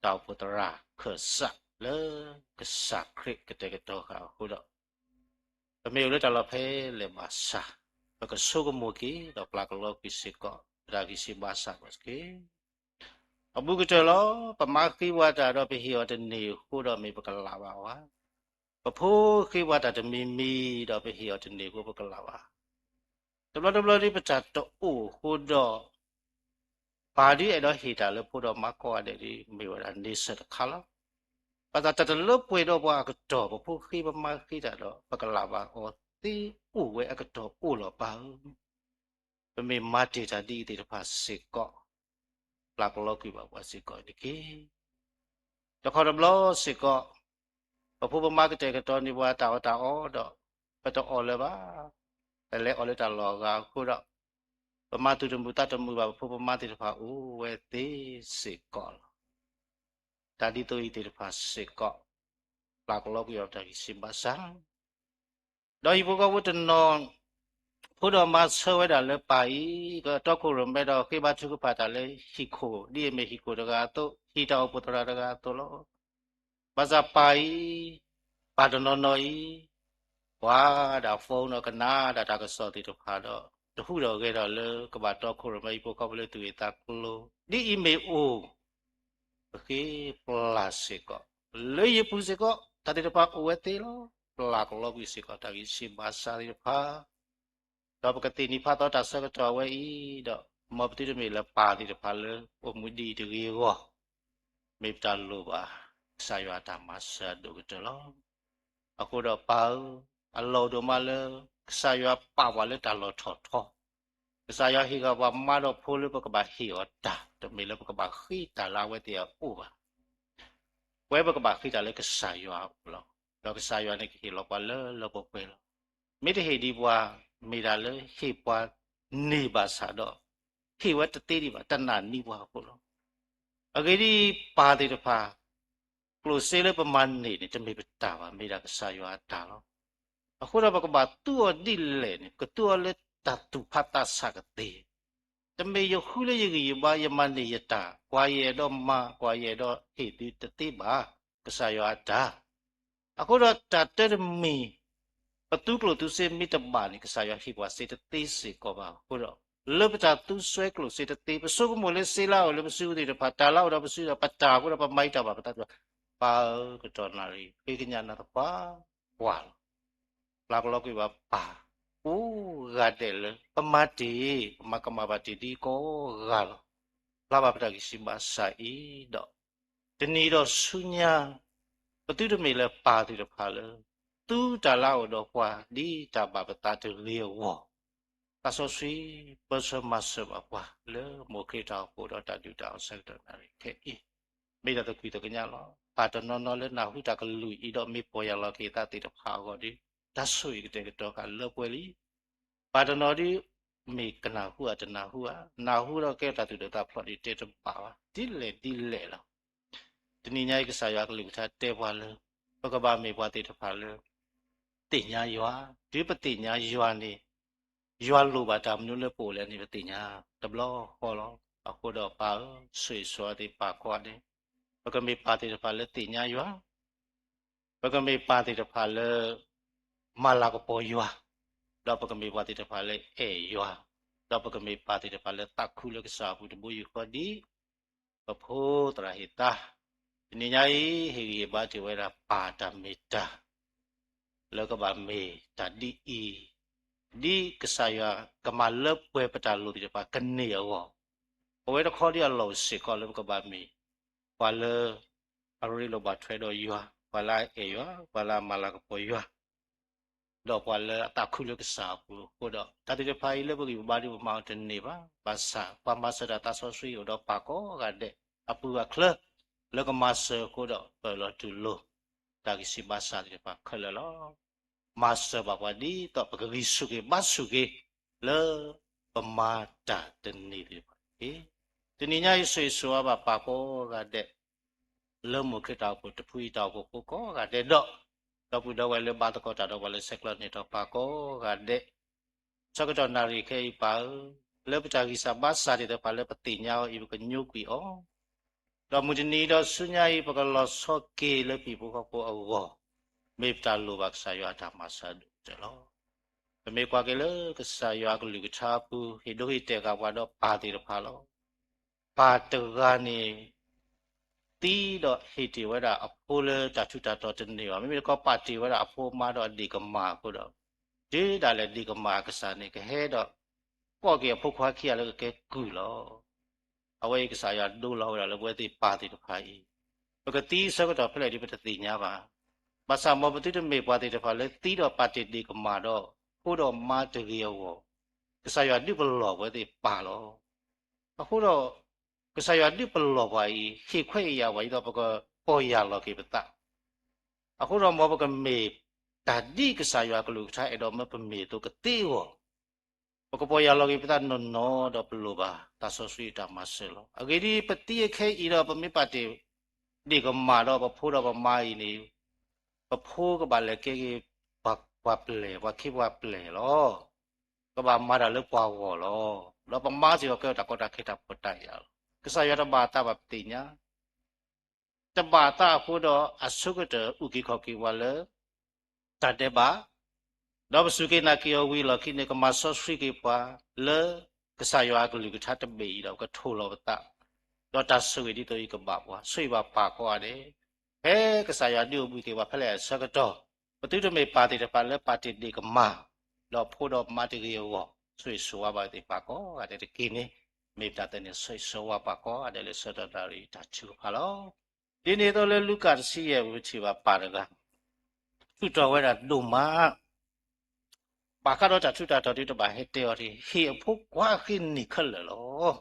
တၢ်အိၣ်ဖှိၣ်သရၣ်ခၢၣ်စးလၢကစၢ်ခရံာ်ကတဲာ်ကတီၤဃာ်အဃိဒီး ပမ့ၢ်အိၣ်လၢတၢ်လီၢ်ဖဲလဲၣ်ဘၣ်ဆၣ် ပကဆိကမိၣ်က့ၤဒီးပျၢ်ကလီကွံာ်စ့ၢ်ကီး ပတၢ်ဂံၢ်စၢ်ဘါစၢ်ဘၣ်စ့ၢ်ကီး အဘူးကတၢၢ်လီၤ. ပမါဃ့ဝဲတၢ်ဒီးပဟ့ၣ်အီၤတန့ၢ်အဃိဒီး မ့ၢ်ပကလးဘၣ်အီၤဧါ. ပဖိဃ့ဝဲတၢ်တမံၤမံၤဒီးပဟ့ၣ်အီၤတန့ၢ်အဃိ ပကလးဘၣ်. တဘျီတဘျီဒ်ပတၢ်တအိၣ်အဃိဒီး ပၢ်ဒ်အဲၣ်ဒိးဟ့ၣ်တၢ်လၢဖိဒီးမါကိးဂၤဒဲးဒ် မ့ၢ်ဝဲဒၣ်န့ဆၢၣ်တခါလီၤ. ဘၣ်ဆၣ်တၢ်တလၢပှဲၤဒီးပှၤအကတီၢ် ပဖိဃ့ပမါဃ့တၢ်ဒီး ပကလးဘၣ်အီၤသ့အိၣ်ဝဲအကတီၢ်အိၣ်လီၤပၢ်ဧၢ. ပမ့ၢ်မၤတ့ၢ်တၢ်ဒ်အံၤသ့ၣ်တဖၣ်စ့ၢ်ကီး ပျၢ်ကလီကွံာ်ဘၣ်ပှၤစ့ၢ်ကီးန့ၣ်တက့ၢ်. တခီတဘျီစ့ၢ်ကီး ပဖိပမါကတဲာ်ကတီၤန့ၢ်ပှၤတၢ်အီၣ်တၢ်အီဒီး ပတအီၣ်လၢၤဘၣ်. ပလဲၤအီၣ်လၢတၢ်လီၢ်အဂၤအဃိဒီး ပမၤသူၣ်တမုာ်သးတမုာ်ဘၣ် ပဖိပမါသ့ၣ်တဖၣ်အိၣ်ဝဲသ့စ့ၢ်ကီးလီၤ. တၢ်ဒ်သိးအံၤသ့ၣ်တဖၣ်စ့ၢ်ကီး ပျၢ်ကလီကွံာ်အီၤတၢ်ဂံၢ်စၢ်ဘါစၢ် ဒီးဟံၣ်ဖိဃီဖိတနီၤ ဖိဒီးမါဆၢဝဲဒၣ်လၢပၢ်အံၤ ကတီခိၣ်ရိၣ်မဲဒီးဃ့ဘါထုကဖၣ်တၢ်လၢဟံၣ်ခိၣ် ဒ်အမ့ၢ်ဟံၣ်ခိၣ်တဂၤအသိး ဟံၣ်တၢ်အိၣ်ဖှိၣ်သရၣ်တဂၤအသိးလီၤ. ဘၣ်ဆၣ်ပၢ်အံၤ ပၢ်တနီၤနီၤအံၤ ကွၢ်ဒၣ် phone ဒီးကနၣ်ဒၣ်တၢ်ကစီၣ်သ့ၣ်တဖၣ်ဒီး တဟူးထီၣ်ဂဲၤထီၣ်လၢကဘၣ်တီခိၣ်ရိၣ်မဲဟံၣ်ဖိဃီဖိလၢသူၣ်ဂ့ၤသးကျိၤ ဒ်အံၤမ့ၢ်အိၣ် ပဃ့ပျၢ်စ့ၢ်ကီး လၢယပူၤစ့ၢ်ကီး တၢ်သ့ၣ်တဖၣ်အိၣ်ဝဲသ့လီၤ. ပျၢ်ကလီကွံာ်စ့ၢ်ကီးတၢ်ဂံၢ်စၢ်ဘါစၢ်သ့ၣ်တဖၣ် ဒီးပကသ့ၣ်နီၣ်ဖးသီတၢ်ဆၢကတီၢ်ဝဲအံၤဒီး မ်ပသုတမ့ၢ်လၢပၢ်သ့ၣ်တဖၣ်လၢအိၣ်မူဒ်အံၤတဂ့ၤအဂီၢ် မ့ၢ်ပတၢ်လိၣ်ဘၣ် ကစၢ်ယွၤအတၢ်မၤစၢၤအဒိၣ်ကတၢၢ်လီၤ. အဃိဒီးပၢ်ဧၢ, အလီၢ်အိၣ်ဒိၣ်မးလၢ ကစၢ်ယွၤပာ်ပှၤလၢတၢ်လီၢ်ထီၣ်ထီ, ကစၢ်ယွၤဟ့ၣ်ဂံၢ်ဘါပှၤမါဒီးဖိလၢပကဘၣ်ဟ့ၣ်အီၤတၢ်, တမ့ၢ်လၢပကဘၣ်ဃ့တၢ်လၢအဝဲသ့ၣ်အအိၣ်ဘၣ်. ပဝဲပကဘၣ်ဃ့တၢ်လၢကစၢ်ယွၤအအိၣ်လီၤ. ဒီးကစၢ်ယွၤန့ၣ်ကဟ့ၣ်လီၤပှၤလၢလၢပှဲၤပှဲၤလီၤ. မ့ၢ်တဟ့ၣ်ဒံးပှၤ, မ့ၢ်ဒၣ်လၢဟ့ၣ်ပှၤန့ၢ်ဘၣ်ဆၣ်ဒီး ဟ့ၣ်ဝဲတသ့ဒံးဘၣ်, တနာ်န့ၢ်ပှၤအဃိလီၤ. အဂ့ၢ်ဒ်အံၤ, ပၢ်သ့ၣ်တဖၣ် ကျိၣ်စ့လၢပမၤန့ၢ်န့ၣ် တမ့ၢ်ပတၢ်ဘၣ်, မ့ၢ်ဒၣ်ကစၢ်ယွၤအတၢ်လီၤ. အဃိဒီးပကဘၣ်သူအီၤဒ်လဲၣ်န့ၣ် ပကသူအီၤလၢတၢ်သူၣ်ဖးသးဆးကသ့. တမ့ၢ်ယဃုလၢယဂံၢ်ယဘါ ယမၤန့ၢ်ယတၢ်, ကွၢ်ယအဲၣ်ဒိးမၤ, ကွၢ်ယအဲၣ်ဒိးဟ့ၣ်သုတသ့ဘၣ်, ကစၢ်ယွၤအတၢ်. အဃိဒီးတၢ်တၢတမံၤ, ပသူကျိၣ်သူစ့မ့ၢ်တဘၣ်န့ၣ် ကစၢ်ယွၤဟ့ၣ်ပှၤစ့တသ့စ့ၢ်ကီးဘၣ်အဃိဒီး, လၢပတၢ်သူစွဲကျိၣ်စ့တသ့, ပဆိကမိၣ်လၢစ့လၢအအိၣ်လၢပစုသ့ၣ်တဖၣ်, တၢ်လၢအအိၣ်ဒီးပစုဒီး ပတၢ်အဃိဒီး ပမၤအံၤတၢ်ဘၣ်ပသးတဖၣ်, ပၢ်ဧၢ ကတီၢ်နၣ်ရံၣ် ဃ့ကညးနၤသပှၢ်ပှၢ်လီၤ. ပျၢ်ကလီကွံာ်ဘၣ်ပၢ်ကိးဂၤဒဲးလၢ ပမၤတ့ၢ်, ပမၤကမၣ်ဘၣ်တ့ၢ်ဒ်ကိးဂၤလီၤ. ပျၢ်ဘၣ်ပတၢ်ဂံၢ်စၢ်ဘါစၢ်အံၤဒီး တနံၤဒီးဆူညါ, ပသုတမ့ၢ်လၢပၢ်သ့ၣ်တဖၣ်လၢ သူတၢ်လၢအအိၣ်ဒီးပှၤ ဒ်တၢ်ဘၣ်ပသးတဂ့ၤအဂီၢ်, သးစီဆှံပၢဆှၢမၤစၢၤဘၣ်ပှၤ လၢမိၢ်ခရံာ်တၢ်အိၣ်ဖှိၣ်ဒီးတၢ်ဒုးတၢ်အီၣ်ဆၢကတီၢ်နၣ်ရံၣ်ခဲအံၤ, မ့ၢ်တၢ်သကွံၢ်သကညးလီၤ. ပၢ်တနီၤနီၤလၢနၢ်ဟူတၢ်ကလုၢ်အံၤဒီးမ့ၢ်ပီၢ်ယၢ်လီၤက့ၤသးသ့ၣ်တဖၣ်အဂီၢ်ဒီး, တၢ်ဆိၣ်ဂ့ၤကတဲာ်ကတီၤဃာ်လၢပှဲၤလံ. ပၢ်တနီၤဒီး မ့ၢ်ကနၢ်ဟူဧါတနၢ်ဟူဧါ, နၢ်ဟူဒီးကဲတၢ်သူၣ်ဒိၣ်သးဖျိးဒီးတဲတဘၣ်ဘၣ်, ဒ်လဲၣ်ဒ်လဲၣ်လီၤ. တနံၤညါအံၤ ကစၢ်ယွၤကလုၢ်ကထါတဲပှၤလၢ ပကဘၣ်မ့ၢ်ပှၤသ့ၣ်တဖၣ်လၢ သ့ၣ်ညါယွၤ, တုၤပသ့ၣ်ညါယွၤန့ၣ်, ယွၤလိၣ်ဘၣ်တၢ်မနုၤလၢပအိၣ်လဲၣ်န့ၣ် ပသ့ၣ်ညါတဘျီဃီလီၤ. အဃိဒီးပၢ်ဧၢ, ဆိၣ်ဂ့ၤဆိၣ်ဝါသ့ၣ်ပၢ်ကိးဂၤဒဲး, ပကမ့ၢ်ပၢ်သ့ၣ်တဖၣ်လၢသ့ၣ်ညါယွၤ, ပကမ့ၢ်ပၢ်သ့ၣ်တဖၣ်လၢ မၤလၤကပီၤယွၤ, ဒီးပကမ့ၢ်ပှၤသ့ၣ်တဖၣ်လၢအဲၣ်ယွၤ, ဒီးပကမ့ၢ်ပၢ်သ့ၣ်တဖၣ်လၢသးခုလၢကစၢ်အပူၤတဘိယူၢ်ဃီဒ် ပဖိသရၣ်ဟ့ၣ်သါ. တနံၤညါအံၤ ဟ့ၣ်ဂံၢ်ဟ့ၣ်ဘါတ့ၢ်ဝဲဒၣ်ပၢ်တၢ်မ့ၢ်တၢ် လၢကဘၣ်မ့ၢ်တၢ်ဒ်အံၤ, ဒ်ကစၢ်ယွၤကမၤလၢပှဲၤပတၢ်လိၣ်သ့ၣ်တဖၣ်ကန့ၢ်အဂီၢ်, ပဝဲတခီဒ်အလီၢ်အိၣ်စ့ၢ်ကီးလၢပကဘၣ်မ့ၢ် ပှၤလၢ အရ့လိာ်ဘၣ်ထွဲဒီးယွၤ, ပှၤလၢအအဲၣ်ယွၤ, ပှၤလၢအမၤလၤကပီၤယွၤ ဒီးပှၤလၢအသးခုလၢကစၢ်အပူၤအဃိဒီး တၢ်သ့ၣ်တဖၣ်အံၤလၢပဂံၢ်ပဘါဒ်ပမၤအီၤတန့ၢ်ဘၣ်. ဘၣ်ဆၣ်ပှၤမၤစၢၤတၢ်သးစီဆှံအိၣ်ဒီးပၢ်ကိးဂၤဒဲး အပုၢ်အချၢ လၢကမၤစၢၤအဃိဒီး ပၢၢ်လီၤတူၢ်လိာ် တၢ်ဂံၢ်စၢ်ဘါစၢ်သ့ၣ်တဖၣ်ခဲလၢာ်လီၤ. မၤစၢၤဘၣ်ပှၤဒ်သိးပကဂံၢ်ဆူၣ်က့ၤဘါဆူၣ်က့ၤ လၢပမၤတၢ်တန့ၢ်သ့ၣ်တဖၣ်တက့ၢ်. တနံၤညါအံၤ ဆိၣ်ဂ့ၤဆိၣ်ဝါဘၣ်ပၢ်ကိးဂၤဒဲး လၢမိၢ်ခရံာ်တၢ်အိၣ်ဖှိၣ်တဖုအံၤ တၢ်အိၣ်ဖှိၣ်ဖိကိးဂၤဒဲးဒီး ဒီပုၢ်ဒီဝဲၢ်လၢဘါသကိးတၢ်ဒီးပှၤလၢဆဲးကျိးန့ၢ်ထီၣ်ပၢ်ကိးဂၤဒဲး ဆၢကတီၢ်နၣ်ရံၣ်ခဲအံၤပၢ်ဧၢ, လၢပတၢ်ဂံၢ်စၢ်ဘါစၢ်သ့ၣ်တဖၣ်လၢပသ့ၣ်ညါအီၤအံၤ ပကညိကွံာ်အီၤ, ဒီးမုၢ်တနံၤဒီးဆူညါအံၤ ပကလီၤဆီက့ၤလၢဟံၣ်ဖိဃီဖိအဂီၢ်, မ့ၢ်ပတၢ်လိၣ်ဘၣ်ကစၢ်ယွၤအတၢ်မၤစၢၤဒိၣ်ကတၢၢ်လီၤ. ပမ့ၢ်ကွၢ်က့ၤလၢကစၢ်ယွၤအကလုၢ်ကထါအပူၤ ဟ့ၣ်ဒိဟ့ၣ်တဲာ်ဃာ်ပှၤဒီးပၢ်သ့ၣ်တဖၣ်လီၤ. ပၢ်တဂၤန့ၣ် သံဒီးဟ့ၣ်တ့ၢ်ဝဲဒၣ်အဖိလၢတၢ်ထူးတၢ်တီၤတန့ၢ်ဘၣ်. မ့မ့ၢ်တခီပာ်တ့ၢ်ဝဲဒၣ်အဖိအမါဒီးအဒ့ၣ်ကမၢ်အဃိဒီး, တုၤဒၣ်လဲာ်ဒ့ၣ်ကမၢ်အကစၢ်န့ၣ် ကဟဲဒီး ကိးက့ၤအဖိခွါခံဂၤလၢကကဲကုၢ်လီၤ. အဝဲအံၤကစၢ်ယွၤဒိလီၤဝဲဒၣ်လၢပဝဲသ့ၣ်ပၢ်သ့ၣ်တဖၣ်အံၤ, ပကသံဆၢကတီၢ်ဖဲလဲၣ်ဒ်ပတသ့ၣ်ညါဘၣ်. ဘၣ်ဆၣ်မ်ပသုတမ့ၢ်ပှၤသ့ၣ်တဖၣ်လၢသံဒီးပာ်တ့ၢ်ဒ့ၣ်ကမၢ်ဒီး ဖိဒီးမါတဂ့ၤအဂီၢ်, ကစၢ်ယွၤဒုးပလီၢ်ပဝဲသ့ၣ်ပၢ်လီၤ. အဃိဒီး ကစၢ်ယွၤဒုးပလီၢ်ပှၤအံၤ ဟ့ၣ်ခွဲးဟ့ၣ်ယာ်ပှၤဒ်သိး ပကပီၢ်ယၢ်လီၤက့ၤပသး. အဃိဒီးမ်ပကမ့ၢ်တၢ်ဒ်ကစၢ်ယွၤအကလုၢ်ကထါအဲၣ်ဒိးမၢပမ့ၢ်အသိးကသ့အဂီၢ်, ပကပီၢ်ယၢ်လီၤက့ၤပသးနီၢ်နီၢ်ဒီးပလိၣ်ဘၣ် သးစီဆှံအတၢ်မၤစၢၤလီၤ. အဂ့ၢ်ဒ်အံၤ, ပသံအခဲအံၤဒီး ပမ့ၢ်ပာ်တ့ၢ်ဒ့ၣ်ကမၢ်ဒီးပဖိဒီးပမါအံၤန့ၣ်, ပဖိကဘၣ်လဲၤကဲက့ၤ ပှၤပျဲၢ်, ပှၤခ့ပှၤပျဲၢ်လီၤ. ကဘၣ်မၤတၢ်လၢပှၤဂီၢ်လီၤ. ဒီးပမါစ့ၢ်ကီးကဲထီၣ်တၢ်ကီတၢ်ခဲတၢ်ဖှီၣ်တၢ်ယာ်လီၤ. ကစၢ်ယွၤတဘၣ်အသးဘၣ်ပသ့ၣ်ညါ တဘၣ်အသးအဃိဒီး အဆိကတၢၢ်အုၣ်က့ၤခီၣ်က့ၤပှၤလၢ တၢ်ဒဲးဘး, ဒီးပစူၢ်က့ၤနာ်က့ၤအီၤဝံၤအလီၢ်ခံန့ၣ် ကမၤစီဆှံက့ၤပှၤလၢ ကစၢ်ယွၤအကလုၢ်ကထါတဘ့ၣ်အံၤဒီး ကထိၣ်လီၤပသး, ဒီးတၢ်ဆိၣ်ဂ့ၤဒ်သိးအံၤကဘၣ်ပှၤ, ဆိၣ်ဂ့ၤဘၣ်ပၢ်ကိးဂၤဒဲး, ဖဲကစၢ်ယွၤဒုးအိၣ်ဘှံးက့ၤပှၤဖဲလဲၣ်အဆၢကတီၢ်, ပသုတမ့ၢ်ပၢ်သ့ၣ်တဖၣ်လၢပာ်တ့ၢ်ဒ့ၣ်ကမၢ်, ဒီးဖိဒီးမါတဂ့ၤအဂီၢ်, ဆိၣ်ဂ့ၤဆိၣ်ဝါဘၣ်သ့ၣ်ပၢ်ကိးဂၤဒဲးတက့ၢ်န့ၣ်, မ့ၢ်ပတၢ်သန့ၤဆိၣ်ဂ့ၤဆိၣ်ဝါပၢ်ကိးဂၤဒဲးလၢဆၢကတီၢ်နၣ်ရံၣ်တၢ်ထုကဖၣ်လီၤ. ဒ်န့ၣ်အသိးလၢလူၤကၣ်တဆံယဲၢ် ပထံၣ်ဘၣ်ပၢ်တဂၤ, ထူးတီၤဝဲဒၣ်ဒိၣ်မး, ဘၣ်ဃးဒီးတၢ်ထူးတၢ်တီၤဒ်တဘၣ်ဟဲတဲအီၤဒ် ဟ့ၣ်အဖိခွါဃ့နံၣ်ခဲလၢာ်လီၤ.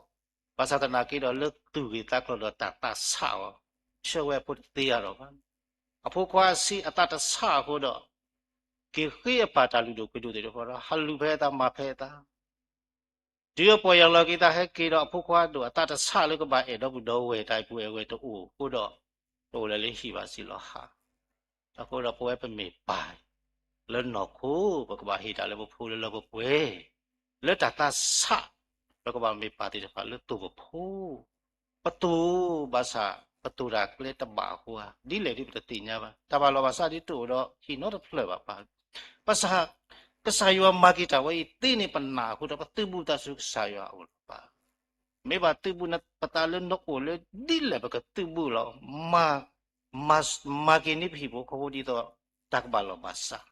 ဘၣ်ဆၣ်သနာ်က့ဒီးလၢသူၣ်ဂ့ၤသးကျိၤဒီးတၢ်သးဆးအီၤ, ဆှၢဝဲအဖိတသ့အါဒီးဘၣ်. အဖိခွါဆံးအသးတဆးအဃိဒီး, က့ၤဃ့အပၢ်တၢ်လုၢ်ဒိၣ်ပှ့ၤဒိၣ်သ့ၣ်တဖၣ်ဒီး ဟးလူၤဖဲအသးမၤဖဲအသး တုၤအပီၢ်ယၢ်လီၤက့ၤသးဟဲက့ၤဒီးအဖိခွါဒိၣ်အသးတဆးလၢကဘၣ်အဲၣ်ဒီပုၢ်ဒီဝဲၢ်တၢ်အပုၢ်အဲၣ်ဝဲၢ်တအိၣ်အဃိဒီး, တအိၣ်လၢၤလၢဟံၣ်ဘၣ်စံးလီၤဟး. အဃိဒီးပဝဲပမ့ၢ်ပၢ်လၢနီၢ်ခိ ပကဘၣ်ဟ့ၣ်တၢ်လၢပဖိလၢလၢပှဲၤပှဲၤ, လၢတၢ်သးဆး ပကဘၣ်မ့ၢ်ပၢ်သ့ၣ်တဖၣ်လၢတိၢ်ပဖိ ပတိၢ်ဘၣ်ဆၣ် ပတိၢ်တၢ်ကျဲတဘၣ်အဃိဧါ, ဒ်လဲၣ်ဒ်ပတသ့ၣ်ညါဘၣ်. တၢ်ဘၣ်လီၤဘၣ်စးဒ်တအိၣ်ဒီးဟံၣ်နီတဖျၢၣ်ဘၣ်ပၢ်. ဘၣ်ဆၣ် ကစၢ်ယွၤမၤက့ၤတၢ်ဝဲအံၤသ့န့ၣ် ပနာ်အဃိဒီး ပသုးဘူးသးဆူကစၢ်ယွၤအအိၣ်လီၤပၢ်. မ့ၢ်ဘၣ်သုးဘူးပသးလၢနအိၣ်လၢဒ်လဲၣ် ပကသုးဘူးလီၤ. မၤ မၤက့ၤန့ၢ်ပဟံၣ်ဖိဃီဖိဒ်သိး တၢ်ကဘၣ်လီၤဘၣ်စး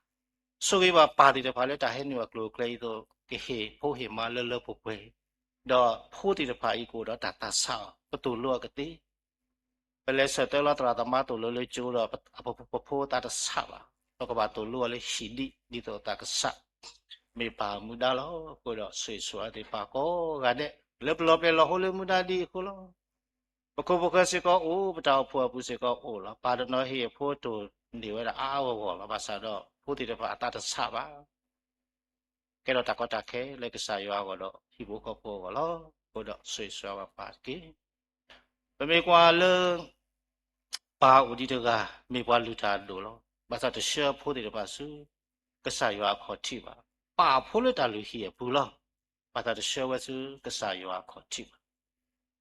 ဆိၣ်ဂ့ၤဘၣ်ပၢ်သ့ၣ်တဖၣ်လၢတၢ်ဟဲနုာ်အကျိၤအကျဲဒ်သိး ကဟ့ၣ်ဖိဟ့ၣ်မါလၢလၢပှဲၤပှဲၤ, ဒီးဖိသ့ၣ်တဖၣ်အံၤကအိၣ်ဒီးတၢ်သးဆးအီၤ ပသိၣ်လိအီၤကသ့. ပလဲၤဆၢၣ်သၢလီၤသရၣ်သမါသိၣ်လိလၢကၠိဒီး ပဖိသးတဆးဘၣ်, ပကဘၣ်သိၣ်လိအီၤလၢဟံၣ်ဒံး ဒ်သိးသးကဆး မ့ၢ်ပၢ်မူဒါလီၤ. အဃိဒီးဆိၣ်ဂ့ၤဆိၣ်ဝါသ့ၣ်တဖၣ်ကိးဂၤဒဲး လၢပလီၤပျဲၢ်လီၤဟိလၢမူဒါဒ်အံၤအဃိလီၤ. ပခိၣ်ပဃၢၤစ့ၢ်ကီးအိၣ်, ပတၢ်အိၣ်ဖှိၣ်အပူၤစ့ၢ်ကီးအိၣ်လီၤ. ပၢ်တနီၤဟ့ၣ်အဖိတိၢ်န့ၢ်ဝဲဒၣ်အါအါဂီၢ်ဂီၢ်လီၤ. ဘၣ်ဆၣ်ဒီးဖိသ့ၣ်တဖၣ်အသးတဆးဘၣ်. ကဲထီၣ်တၢ်ကီတၢ်ခဲလၢကစၢ်ယွၤအဂီၢ်ဒီး ဟံၣ်ဖိဃီဖိအဂီၢ်လီၤ. အဃိဒီးဆိၣ်ဂ့ၤဆိၣ်ဝါဘၣ်ပၢ်တက့ၢ်. ပမ့ၢ်ကွၢ်လၢ ပၢ်အိၣ်ဒံးတဂၤ မ့ၢ်ပှၤလုၢ်တၢ်အဒိၣ်လီၤ. ဘၣ်ဆၣ်တဆှၢအဖိသ့ၣ်တဖၣ်ဆူ ကစၢ်ယွၤအခီၣ်ထံးဘၣ်. ပာ်အဖိလၢတၢ်လုၢ်ဟံၣ်အပူၤလီၤ. ဘၣ်ဆၣ်တဆှၢဝဲဆူကစၢ်ယွၤအခီၣ်ထံးဘၣ်.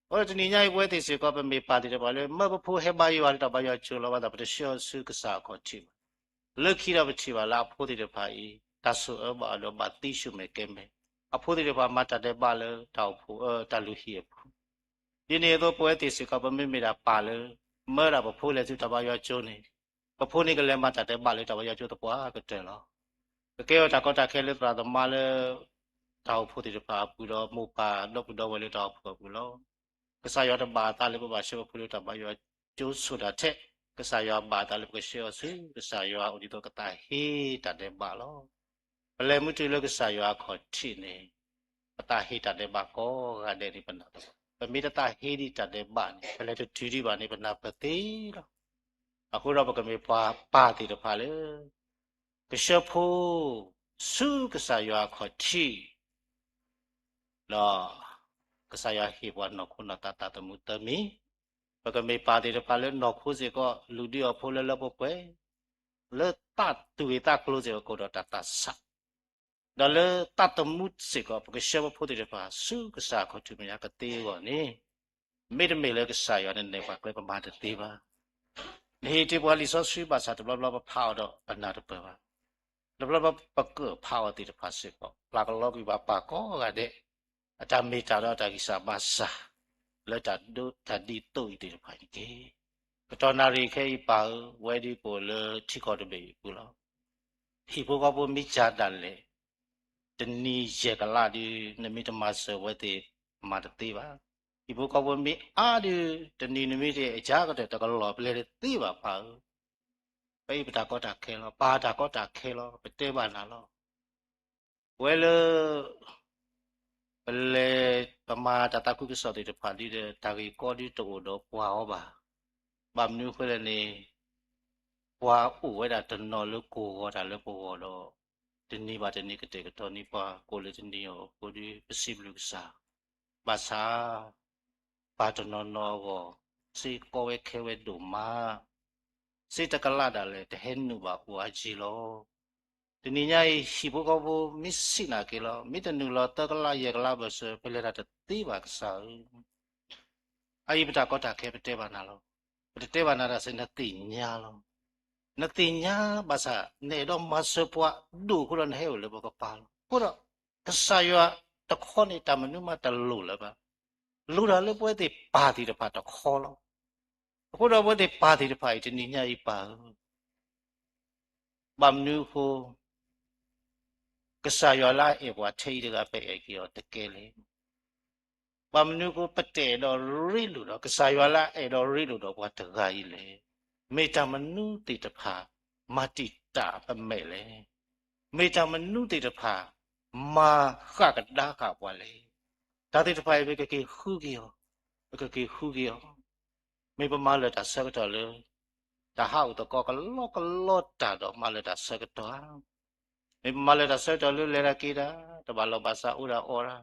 အဃိဒီးတနံၤညါအံၤ ပဝဲသ့ၣ်စ့ၢ်ကီး ပမ့ၢ်ပၢ်သ့ၣ်တဖၣ်လၢ မၢပဖိဟဲဘါယွၤလၢတၢ်ဘါယွၤကၠိလီၤ. ဘၣ်ဆၣ်ပတဆှၢအီၤဆူကစၢ်အခီၣ်ထံးဘၣ်. လၢခံဒီးပထံၣ်ဘၣ်လၢအဖိသ့ၣ်တဖၣ်အံၤ တၢ်ဆိၣ်အၢဘၣ်အီၤဒီးဘၣ်သံဆူၣ်မဲာ်ကဲမဲာ်, အဖိသ့ၣ်တဖၣ်မၤတၢ်ဒဲးဘးလၢတၢ်အိၣ်ဖှိၣ် တၢ်လုၢ်ဟံၣ်အပူၤ. ဒ်န့ၣ်အသိး ပဝဲသ့ၣ်စ့ၢ်ကီး ပမ့မ့ၢ်ဒၣ်ပၢ်လၢ မၢဒၣ်ပဖိလဲၤဆူတၢ်ဘါယွၤကၠိန့ၣ်, ပဖိန့ၣ်ကလဲၤမၤတၢ်ဒဲးဘးလၢတၢ်ဘါယွၤကၠိသပှၢ်ကတၢၢ်လီၤ. ကကဲထီၣ်တၢ်ကီတၢ်ခဲလၢသရၣ်သမါလၢ တၢ်အိၣ်ဖှိၣ်သ့ၣ်တဖၣ်အပူၤဒီး မိၢ်ပၢ်ဒီပုၢ်ဒီဝဲၢ်လၢတၢ်အိၣ်ဖှိၣ်အပူၤလီၤ. ကစၢ်ယွၤတဘၣ်အသးလၢပဘၣ်ဆှၢပဖိလၢတၢ်ဘါယွၤကၠိဆိၣ်တၢ်ထဲ, ကစၢ်ယွၤဘၣ်အသးလၢပကဆှၢအီၤဆူ ကစၢ်ယွၤအိၣ်ဒ်သိးကသးဟ့တၢ်ဒဲးဘးလီၤ. ပလဲၤမုၢ်တုၤလၢကစၢ်ယွၤအခီၣ်ထံးန့ၣ်, ပသးဟ့တၢ်ဒဲးဘးကိးဂၤဒဲးန့ၣ် ပနၢ်ပၢၢ်, ပမ့ၢ်တသးဟ့ဒံးတၢ်ဒဲးဘးန့ၣ် ပလဲၤတတုၤဒံးဘၣ်န့ၣ် ပနၢ်ပၢၢ်သ့လီၤ. အဃိဒီးပကမ့ၢ်ပှၤပၢ်သ့ၣ်တဖၣ်လၢ ကဆှၢဖိ ဆူကစၢ်ယွၤအခီၣ်ထံး ဒီး ကစၢ်ယွၤဟ့ၣ်ပှၤနီၢ်ခိနီၢ်သးသးသမူသၢမံၤ, ပကမ့ၢ်ပၢ်သ့ၣ်တဖၣ်လၢနီၢ်ခိစ့ၢ်ကီး လုၢ်ဒုးအီၤဖိလၢလၢပှဲၤပှဲၤ, လၢသးသူၣ်ဂ့ၤသးကျိၤစ့ၢ်ကီး ကအိၣ်ဒီးတၢ်သးဆး, ဒီးလၢသးသမူစ့ၢ်ကီး ပကဆှၢပဖိသ့ၣ်တဖၣ် ဆူကစၢ်အခီၣ်ထံးမဲာ်ညါကသ့အဂီၢ်န့ၣ်, မ့တမ့ၢ်လၢကစၢ်ယွၤနနဲၣ်ပှၤကျဲ ပမၤတသ့ဘၣ်. နဟ့ၣ်တ့ၢ်ပှၤလံာ်စီဆှံဘၣ်ဆၣ် တဘျီဘျီပဖးအီၤဒီးပနၢ်တပၢၢ်ဘၣ်, တဘျီဘျီပကၢၣ်ဖးအီၤသ့ၣ်တဖၣ်စ့ၢ်ကီး ပျၢ်ကလီကွံာ်ဘၣ်ပၢ်ကိးဂၤဒဲး အတၢ်မ့ၢ်တၢ်ဒီးအတၢ်ဂံၢ်စၢ်ဘါစၢ် လၢတၢ်ဒိတၢ်ဒ်သိးအံၤသ့ၣ်တဖၣ်န့ၣ်တက့ၢ်. ကတီၢ်နၣ်ရံၣ်ခဲအံၤပၢ်ဧၢ, ဝဲဒၣ်ပအိၣ်လၢထံကီၢ်တဘ့ၣ်အံၤအပူၤလီၤ. ဟံၣ်ဖိဃီဖိမ့ၢ်စှၤဒၣ်လဲာ် တနံၤယဲၢ်ကလးဒီး နမ့ၢ်တမၤစၢၤဝဲသ့ၣ် မၤတသ့ဘၣ်. ဟံၣ်ဖိဃီဖိမ့ၢ်အါဒီး တနံၤနမ့ၢ်တအဲၣ်ကတၢၢ်တကလီၢ် ပလဲၤတသ့ဘၣ်ပၢ်ဧၢ. ဖဲအံၤပတၢ်ကီတၢ်ခဲလီၤ, ပၢ်တၢ်ကီတၢ်ခဲလီၤ, ပတဲဘၣ်နၤလီၤ. ပဝဲလၢ ပလဲၤ ပမၤတၢ်သးခုကစီၣ်သ့ၣ်တဖၣ်ဒီး တၢ်ဂ့ၢ်ကီဒုးတအိၣ်ဒီးပှၤအီၤဘၣ်. ဘၣ်မနုၤအဃိလဲၣ်န့ၣ်, ပှၤအိၣ်ဝဲဒၣ်တနီၤလၢကိၢ်ဂီၤတၢ်လၢပဂီၢ်ဒီး တနံၤဘၣ်တနံၤကတဲာ်ကတီၤန့ၢ်ပှၤ ကိးလၢတနံၤအံၤအဃိဒီး ပစံးဘျုးကစၢ်. ဘၣ်ဆၣ် ပၢ်တနီၤနီၤအဂီၢ် စ့ကီဝဲခဲဝဲဒိၣ်မး, စ့တကလးဒၣ်လဲာ် တဟဲနုာ်ဘၣ်အိၣ်အါက့လီၤ. တနံၤညါအံၤ ဟံၣ်ဖိဃီဖိမ့ၢ်စံးနာ်က့ၤလီၤ, မ့ၢ်တနုာ်လီၤသၢကလးယဲၢ်ကလးဘၣ်ဆၣ် ပလဲၤတၢ်တသ့ဘၣ်ကစၢ်ဧၢ. အအံၤပတၢ်ကီတၢ်ခဲပတဲဘၣ်နၤလီၤ. ပတတဲဘၣ်နၤတၢ်စ့ၢ် နသ့ၣ်ညါလီၤ. နသ့ၣ်ညါဘၣ်ဆၣ် နအဲၣ်ဒိးမၤစၢၤပှၤဒိၣ်အဃိဒီး နဟဲအိၣ်လၢပကပၤလီၤ. အဃိဒီး ကစၢ်ယွၤတခီန့ၣ် တၢ်မနုၤမးတလိၣ်လၢၤဘၣ်. လိၣ်ဒၣ်လၢပဝဲသ့ၣ်ပၢ်သ့ၣ်တဖၣ်တခီလီၤ. အဃိဒီးပဝဲသ့ၣ်ပၢ်သ့ၣ်တဖၣ်အံၤ တနံၤညါအံၤပၢ်ဧၢ, ဘၣ်မနုၤအဃိ ကစၢ်ယွၤလၢအအဲၣ်ပှၤထဲအံၤတဂၤ ပအဲၣ်က့ၤအီၤတကဲလဲၣ်. ဘၣ်မနုၤအဃိ ပတအဲၣ်ဒိးရ့လိာ်ဒီး ကစၢ်ယွၤလၢအအဲၣ်ဒိးရ့လိာ်ဒီးပှၤတဂၤအံၤလဲၣ်. မ့ၢ်တၢ်မနုၤသ့ၣ်တဖၣ် မၤတံာ်တာ်ပမဲာ်လဲၣ်. မ့ၢ်တၢ်မနုၤသ့ၣ်တဖၣ် မၤဃၣ်ကဒါဃၣ်ပှၤလဲၣ်. တၢ်သ့ၣ်တဖၣ်အံၤ ပကက့ၤဃုက့ၤအီၤ, ပကက့ၤဃုက့ၤအီၤ. မ့ၢ်ပမၤလၢာ်တၢ်ဆၢကတီၢ်လၢ တၢ်ဟးအိၣ်သကိးကလီကလီတၢ်ဒီးမၤလၢာ်တၢ်ဆၢကတီၢ်ဧါ. မ့ၢ်ပမၤလၢာ်တၢ်ဆၢကတီၢ်လၢလဲၤတၢ်က့ၤတၢ်, တဘၣ်လီၢ်ဘၣ်စးအိၣ်ဒၣ်အီၣ်ဒၣ်,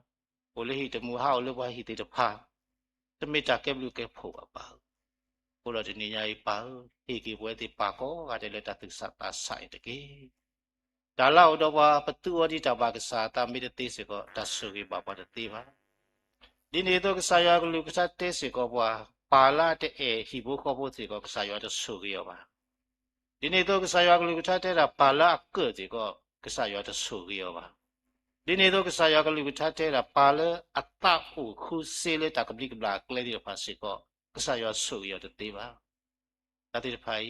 အိၣ်လၢဟံၣ်တမူဟးအိၣ်လၢပှၤဟံၣ်သ့ၣ်တဖၣ်, တမ့ၢ်တၢ်ကဲဘျုးကဲဖှိၣ်ဘၣ်ပၢ်ဧၢ. အဃိဒီးတနံၤညါအံၤပၢ်ဧၢ, ဟ့ၣ်က့ၤပဝဲသ့ၣ်ပာ်ကိးဂၤဒဲးလၢတၢ်သူၣ်ဆးသးဆးအံၤတက့ၢ်. တၢ်လၢအအိၣ်ဒီးပှၤ ပသူအီၤဒ်တၢ်ဘၣ်ကစၢ်အသးမ့ၢ်တသ့စ့ၢ်ကီး တၢ်ဆိၣ်ဂ့ၤဘၣ်ပှၤတသ့ဘၣ်. ဒ်န့ၣ်အသိး ကစၢ်ယွၤအကလုၢ်ကထါတဲစ့ၢ်ကီးပှၤ, ပၢ်လၢအတအဲၣ်ဟံၣ်ဖိဃီဖိစ့ၢ်ကီး ကစၢ်ယွၤတဆိၣ်ဂ့ၤအီၤဘၣ်. ဒ်န့ၣ်အသိး ကစၢ်ယွၤအကလုၢ်ကထါတဲဒၣ် ပၢ်လၢအကၢၣ်စ့ၢ်ကီး ကစၢ်ယွၤတဆိၣ်ဂ့ၤအီၤဘၣ်. ဒ်န့ၣ်အသိး ကစၢ်ယွၤအကလုၢ်ကထါတဲဒၣ် ပၢ်လၢအသးအိၣ်ဃုစ့လၢတၢ်ကဘျံးကဘျၣ်အကျဲသ့ၣ်တဖၣ်စ့ၢ်ကီး ကစၢ်ယွၤဆိၣ်ဂ့ၤအီၤတသ့ဘၣ်. တၢ်သ့ၣ်တဖၣ်အံၤ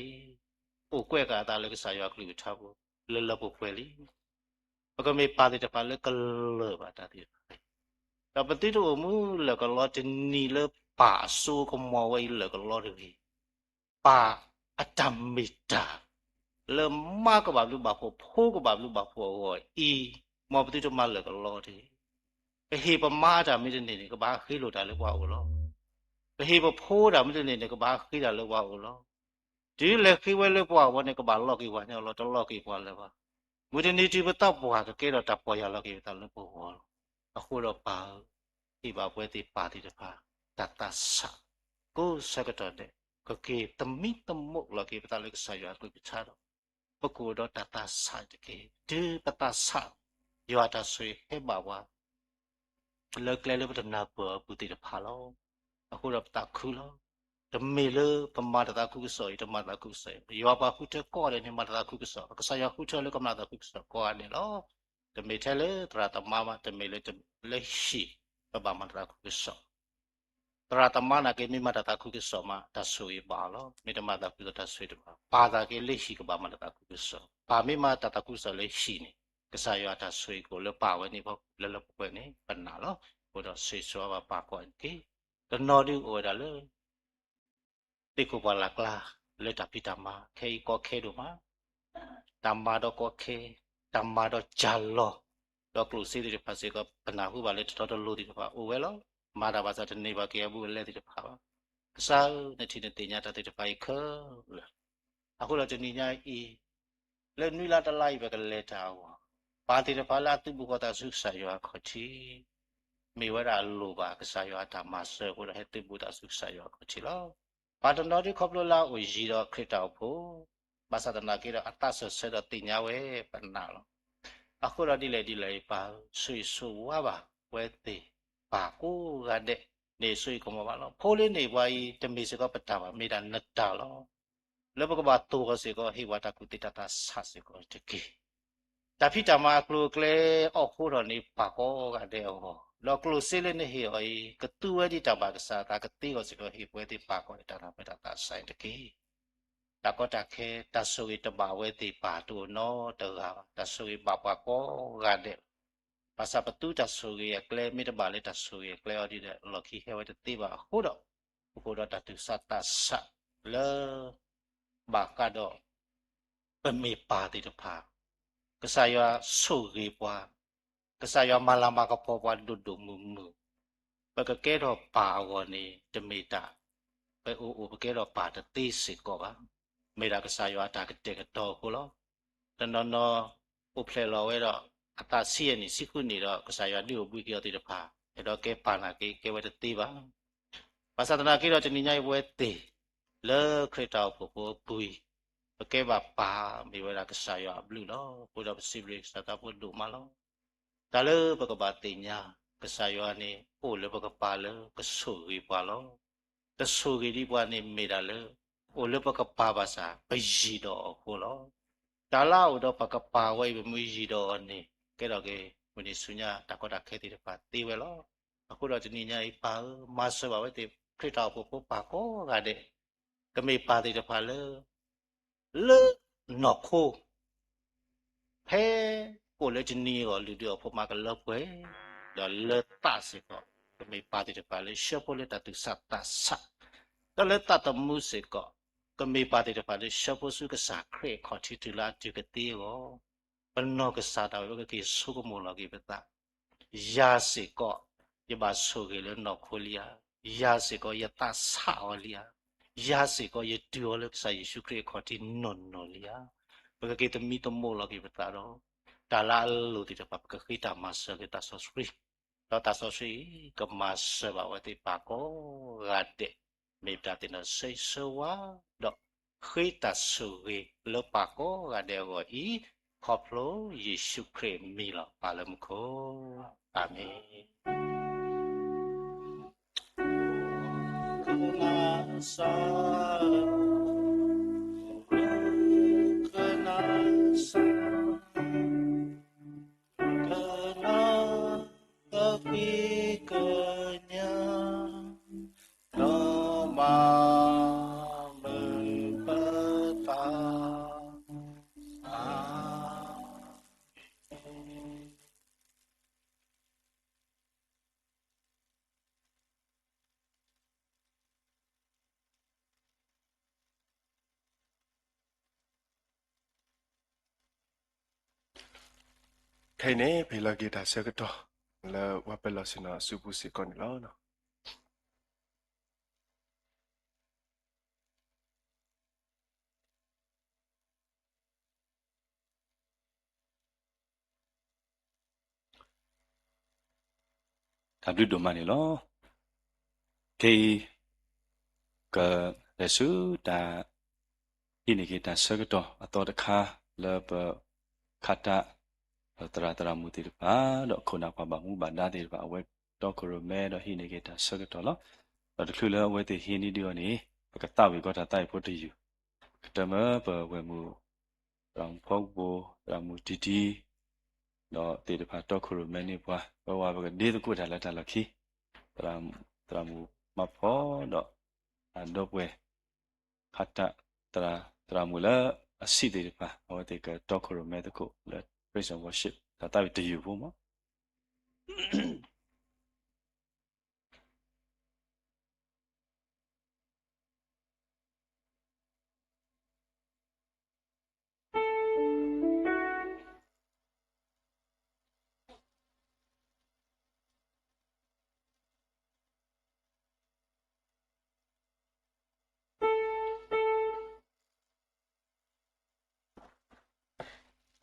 အိၣ်ကွဲးဃာ်အသးလၢကစၢ်ယွၤအကလုၢ်ကထါပူၤ လၢလၢပှဲၤပှဲၤလံ. ပကမ့ၢ်ပၢ်သ့ၣ်တဖၣ်လၢကလၢာ်ဘၣ်တၢ်သ့ၣ်တဖၣ်, ဒီးပသုတအိၣ်မူလၢာ်ကလီတနံၤလၢပၢ်အစိကမီၤဝဲအံၤလၢာ်ကလီတဂ့ၤ. ပၢ်အတၢ်မ့ၢ်တၢ် လၢမါကဘၣ်ဘျုးဘၣ်ဖှိၣ် ဖိကဘၣ်ဘျုးဘၣ်ဖှိၣ်အဂီၢ်အံၤ, မ်ပသုတမၤလၢာ်ကလီတဂ့ၤ. ပဟ့ၣ်ပမါတၢ်မ့ၢ်တန့ၢ်န့ၣ် ကဘၣ်ဃ့လိာ်တၢ်လၢပှၤအအိၣ်လီၤ. ပဟ့ၣ်ပဖိတၢ်မ့ၢ်တန့ၢ်န့ၣ် ကဘၣ်ဃ့တၢ်လၢပှၤအအိၣ်လီၤ. တုၤလဲၤဃ့ဝဲလၢပှၤအဂီၢ်န့ၣ် ကဘၣ်လီၤက့ၤပှၤန့ၣ်လီၤ, တလီၤက့ၤပှၤလၢၤဘၣ်. မုၢ်တနံၤတုၤပသးပှၢ် ကကဲထီၣ်တၢ်ပီၢ်ယၢ်လီၤက့ၤပသးလၢပဂီၢ်လီၤ. အဃိဒီးပၢ်ဧၢ, ဟ့ၣ်ဘၣ်ပဝဲသ့ၣ်ပၢ်သ့ၣ်တဖၣ် တၢ်သးဆး, ကိးဆၢကတီၢ်ဒဲး ကက့ၤသမံသမိးလီၤက့ၤပသးလၢကစၢ်ယွၤအကလုၢ်ကထါဒီး ပကအိၣ်ဒီးတၢ်သးဆးတက့ၢ်. တုၤပသးဆး ယွၤအတၢ်ဆိၣ်ဂ့ၤဟဲဘၣ်ပှၤ လၢကျဲလၢပတနၢ်ပၢၢ်အပူၤသ့ၣ်တဖၣ်လီၤ. အဃိဒီးပသးခုလီၤ. တမ့ၢ်လၢပမၤတၢ်သးခုကစီၣ်အံၤ တမၤတၢ်သးခုကစီၣ်အံၤ, ယွၤပှၤဃုထၢကိးဂၤဒဲးန့ၣ် မၤတၢ်သးခုကစီၣ်, ကစၢ်ယွၤဃုထၢလၢကမၤတၢ်သးခုကစီၣ်ကိးဂၤဒဲးလီၤ. တမ့ၢ်ထဲလၢသရၣ်သမါဘၣ်, တမ့ၢ်လၢ လၢဟံၣ် ပဘၣ်မၤတၢ်သးခုကစီၣ် သရၣ်သမါနာ်က့ မ့ၢ်မၤတၢ်သးခုကစီၣ်မး တၢ်ဆိၣ်ဂ့ၤဘၣ်အီၤလီၤ. မ့ၢ်တမၤသးခုကစီၣ် တၢ်ဆိၣ်ဂ့ၤတဘၣ်. ပၢ်သနာ်က့လၢဟံၣ်ကဘၣ်မၤတၢ်သးခုကစီၣ်, ပၢ်မ့ၢ်မၤတၢ်သးခုကစီၣ်လၢဟံၣ်န့ၣ် ကစၢ်ယွၤအတၢ်ဆိၣ်ဂ့ၤကအိၣ်လၢပၢ်ဝဲန့ၣ် လၢလၢပှဲၤပှဲၤန့ၣ် ပနာ်လီၤ. အဃိဒီးဆိၣ်ဂ့ၤဆိၣ်ဝါဘၣ်ပၢ်ကိးဂၤဒဲးတက့ၢ်. တနီၤဒုးအိၣ်ဝဲဒၣ်လၢ သ့ၣ်ခိၣ်ပှၢ်လၢ်ကျါ လၢတၢ်ဖံးတၢ်မၤ ခဲအံၤကီခဲဒိၣ်မး, တၢ်မၤဒီးကီခဲ, တၢ်မၤဒီးကၢ်လီၤ, ဒီးကျိၣ်စ့သ့ၣ်တဖၣ်စ့ၢ်ကီး ပနၢ်ဟူဘၣ်လၢတတီတလိၤသ့ၣ်တဖၣ်အိၣ်ဝဲလီၤ. မၤတၢ်ဘၣ်ဆၣ်တန့ၢ်ဘၣ်က့ၤအဘူးအလဲသ့ၣ်တဖၣ်ဘၣ်. ကစၢ်ဧၢ, နထံၣ်နသ့ၣ်ညါတၢ်သ့ၣ်တဖၣ်အံၤခဲလၢာ်. အဃိဒီးတနံၤညါအံၤ လၢနွံလါတလါအံၤ ပကလဲၤတၢ်အဂီၢ်, ပၢ်သ့ၣ်တဖၣ်လၢအသုးဘူးဃီၤသးဆူကစၢ်ယွၤအခီၣ်ထံး မ့ၢ်ဝဲဒၣ်အလိၣ်ဘၣ်ကစၢ်ယွၤအတၢ်မၤစၢၤအဃိဒီး ဟဲသုးဘူးသးဆူကစၢ်ယွၤအခီၣ်ထံးလီၤ. ပှၤတနီၤဒုးခီဖျိလၢအအိၣ်ယံၤဒီးခရံာ်တၢ်အိၣ်ဖှိၣ်, ဘၣ်ဆၣ်သနာ်က့ဒီး အသးစၢၢ်ဆၢဒီးသ့ၣ်ညါဝဲပနာ်လီၤ. အဃိဒီးဒ်လဲၣ်ဒ်လဲၣ်အံၤ ပၢ်ဧၢ, ဆိၣ်ဂ့ၤဆိၣ်ဝါဘၣ်ပဝဲသ့ၣ်ပၢ်ကိးဂၤဒဲးန့ၣ် ဆိၣ်ဂ့ၤကမီၤဘၣ်လီၤ. ဖိလ့န့ၢ်ပှၤအံၤ တမ့ၢ်စ့ၢ်ကီးပတၢ်ဘၣ်, မ့ၢ်ဒၣ်နတၢ်လီၤ. လၢပကဘၣ်သိၣ်အီၤစ့ၢ်ကီး ဟ့ၣ်ပှၤတၢ်ကူၣ်သ့တၢ်သးဆးစ့ၢ်ကီးတက့ၢ်. တၢ်ဖံးတၢ်မၤအကျိၤအကျဲအီၣ်ဃိထီၣ်န့ၢ်ပၢ်ကိးဂၤဒဲးအဂီၢ်, ဒီးကျိၣ်စ့လၢနဟ့ၣ်အီၤအံၤ ကသူဝဲဒ်တၢ်ဘၣ်ကစၢ်အသး ကသ့အီၤစ့ၢ်ကီး ဟ့ၣ်ပဝဲသ့ၣ်ပၢ်ကိးဂၤဒဲးတၢ်သးဆးအံၤတက့ၢ်. တၢ်ကီတၢ်ခဲ တၢ်ဆိၣ်ဂ့ၤတဘၣ်ဝဲသ့ၣ်ပၢ်တအိၣ်နီတဂၤဘၣ်, တၢ်ဆိၣ်ဂ့ၤဘၣ်ပှၤကိးဂၤဒဲးလီၤ. ဘၣ်ဆၣ်ပသူတၢ်ဆိၣ်ဂ့ၤအကျဲ မ့ၢ်တဘၣ်လၢတၢ်ဆိၣ်ဂ့ၤအကျဲအီၤဒ်ဒီး လီၢ်ခံဟဲဝဲတသ့ဘၣ်အဃိဒီး ပကအိၣ်ဒီးတၢ်သူၣ်ဆးသးဆးလၢ ဘၣ်ဃးဒီး ပမ့ၢ်ပၢ်သ့ၣ်တဖၣ်, ကစၢ်ယွၤဆိၣ်ဂ့ၤပှၤ, ကစၢ်ယွၤမၤလၤမၤကပီၤပှၤဒိၣ်ဒိၣ်မုၢ်မုၢ်, ပကကဲထီၣ်ပၢ်အဂီၢ်န့ၣ် တမ့ၢ်တၢ် ပအိၣ်အိၣ်ပကဲထီၣ်ပၢ်တသ့စ့ၢ်ကီးဘၣ်. မ့ၢ်ဒၣ်ကစၢ်ယွၤအတၢ်ကတဲာ်ကတီၤအဃိလီၤ. တနီၤနီၤ အိၣ်ဖျဲၣ်လီၤဝဲဒီး အသးဆံးယဲၢ်နံၣ်ဆံဃုနံၣ်ဒီး ကစၢ်ယွၤဒုးအိၣ်ဘှံးက့ၤအီၤသ့ၣ်တဖၣ် အဲၣ်ဒိးကဲပၢ်နာ်က့ ကဲဝဲတသ့ဘၣ်. ဘၣ်ဆၣ်သနာ်က့ဒီး တနံၤညါအံၤပဝဲသ့ၣ် လၢခရံာ်တၢ်အိၣ်ဖှိၣ်ဖိအပူၤအံၤ ပကဲဘၣ်ပၢ် မ့ၢ်ဝဲဒၣ်ကစၢ်ယွၤအဘျုးလီၤ. အဃိဒီးပစံးဘျုးကစၢ်သးဖိဒိၣ်မးလီၤ. တၢ်လၢပကဘၣ်သ့ၣ်ညါ ကစၢ်ယွၤန့ၣ် အိၣ်လၢပကပၤလၢကဆိၣ်ဂ့ၤပှၤလီၤ. တဆိၣ်ဂ့ၤဒံးပှၤန့ၣ် မ့ၢ်ဒၣ်လၢ အိၣ်လၢပကပၤဘၣ်ဆၣ် ပယံၤဒီးအီၤအဃိလီၤ. တၢ်လၢအအိၣ်ဒီးပကပၤဝဲအံၤ ပမ့ၢ်ယံၤဒီးအီၤန့ၣ် ကဲထီၣ်က့ၤ မုၢ်နံၤဆူညါ တၢ်ကီတၢ်ခဲသ့ၣ်တဖၣ်သ့ဝဲလီၤ. အဃိဒီးတနံၤညါအံၤ ပၢ်ဧၢ, မၤစၢၤဘၣ်ဝဲသ့ၣ် ခရံာ်တၢ်အိၣ်ဖှိၣ်ဖိပၢ်ကိးဂၤဒဲး, ကမ့ၢ်ပၢ်သ့ၣ်တဖၣ်လၢ လၢနီၢ်ခိ ဖဲအိၣ်လၢတနံၤအဂီၢ် လုၢ်ဒိၣ်အဖိမါကလၢပှဲၤ, ဒီးလၢသးစ့ၢ်ကီး ကမ့ၢ်ပၢ်သ့ၣ်တဖၣ်လၢဆှၢဖိလၢတၢ်သူၣ်ဆးသးဆး, ဒီးလၢသးသမူစ့ၢ်ကီး ကမ့ၢ်ပၢ်သ့ၣ်တဖၣ်လၢဆှၢဖိဆူကစၢ်ခရံာ်အခီၣ်ထံးတုၤလၢအတုၤကသ့အဂီၢ်, ပနီၢ်ကစၢ်ဒၣ်ဝဲ ပကက့ၤဆိကမိၣ်လီၤက့ၤပသး ယၤစ့ၢ်ကီး ယဘၣ်ဆိၣ်ဂ့ၤလၢနီၢ်ခိလံဧါ, ယၤစ့ၢ်ကီး ယသးဆးအီၤလံဧါ, ယၤစ့ၢ်ကီး ယတုၤအီၤလၢကစၢ်ယ့ၣ်ၡူးခရံာ်အခီၣ်ထံးနီၢ်နီၢ်လံဧါ. ပကက့ၤသမံသမိးလီၤက့ၤပသးဒီး တၢ်လၢအလိၣ်သ့ၣ်တဖၣ် ပကဃ့တၢ်မၤစၢၤလၢသးစီဆှံ, ဒီးသးစီဆှံအံၤ ကမၤစၢၤဘၣ်ဝဲသ့ၣ်ပၢ်ကိးဂၤဒဲး မ့ၢ်ပတၢ်သ့ၣ်နီၣ်ဆၢဂ့ၤဆၢဝါ ဒီးဃ့တၢ်ဆိၣ်ဂ့ၤလၢပှၤကိးဂၤဒဲးအဂီၢ်အံၤ, ခီဖျိယ့ၣ်ၡူးခရံာ်အမံၤလီၤ. ပၢ်လၢမူခိၣ်, အၤမ့ၣ်.ခဲအံၤန့ၣ် ပဟ့ၣ်လီၤက့ၤတၢ်ဆၢကတီၢ် လၢပှၤပၢၤလီၢ်ဆ့ၣ်နီၤအစုပူၤစ့ၢ်ကီးန့ၣ်လီၤ. တၢ်ဘျုးဒိၣ်မးန့ၣ်လီၤ. ခဲအံၤ ကလဲၤဆူတၢ် ဟံးန့ၢ်က့ၤတၢ်ဆၢကတီၢ်အသီတခါ လၢပ ခးတၢ် ဒီးသရၣ်သရၣ်မုၣ်သ့ၣ်တဖၣ် ဒီးခိၣ်နၢ်ပှၤဘၣ်မူဘၣ်ဒါသ့ၣ်တဖၣ် အဝဲတီခိၣ်ရိၣ်မဲဒီးဟံးန့ၢ်က့ၤတၢ်ဆၢကတီၢ်လီၤ. ဒီးတချုးလၢအဝဲသ့ၣ်ဟံးန့ၢ်ဒံးအီၤန့ၣ် ပကသးဝံၣ်ကီးတၢ်သးဝံၣ်ဖိတယုၢ်, ကတၢၢ်မ့ၢ်ပဝဲၢ်မုၣ် သရၣ်မုၣ်ဖီကပိၤ သရၣ်မုၣ်တံတံ ဒီးသ့ၣ်တဖၣ်တီခိၣ်ရိၣ်မဲန့ၢ်ပှၤ ပဝဲပကဒ့သကိးတၢ်လၢတၢ်လီၢ်ခံ, သရၣ်မုၣ်မါဖီဒီး အဒီပုၢ်ဝဲၢ် ခးတၢ် သရၣ်မုၣ်လၢအဆံးသ့ၣ်တဖၣ် အဝဲသ့ၣ်ကတီခိၣ်ရိၣ်မဲသကိးလၢ Praise and Worship တၢ်သးဝံၣ်တယုၢ်ဖိမး.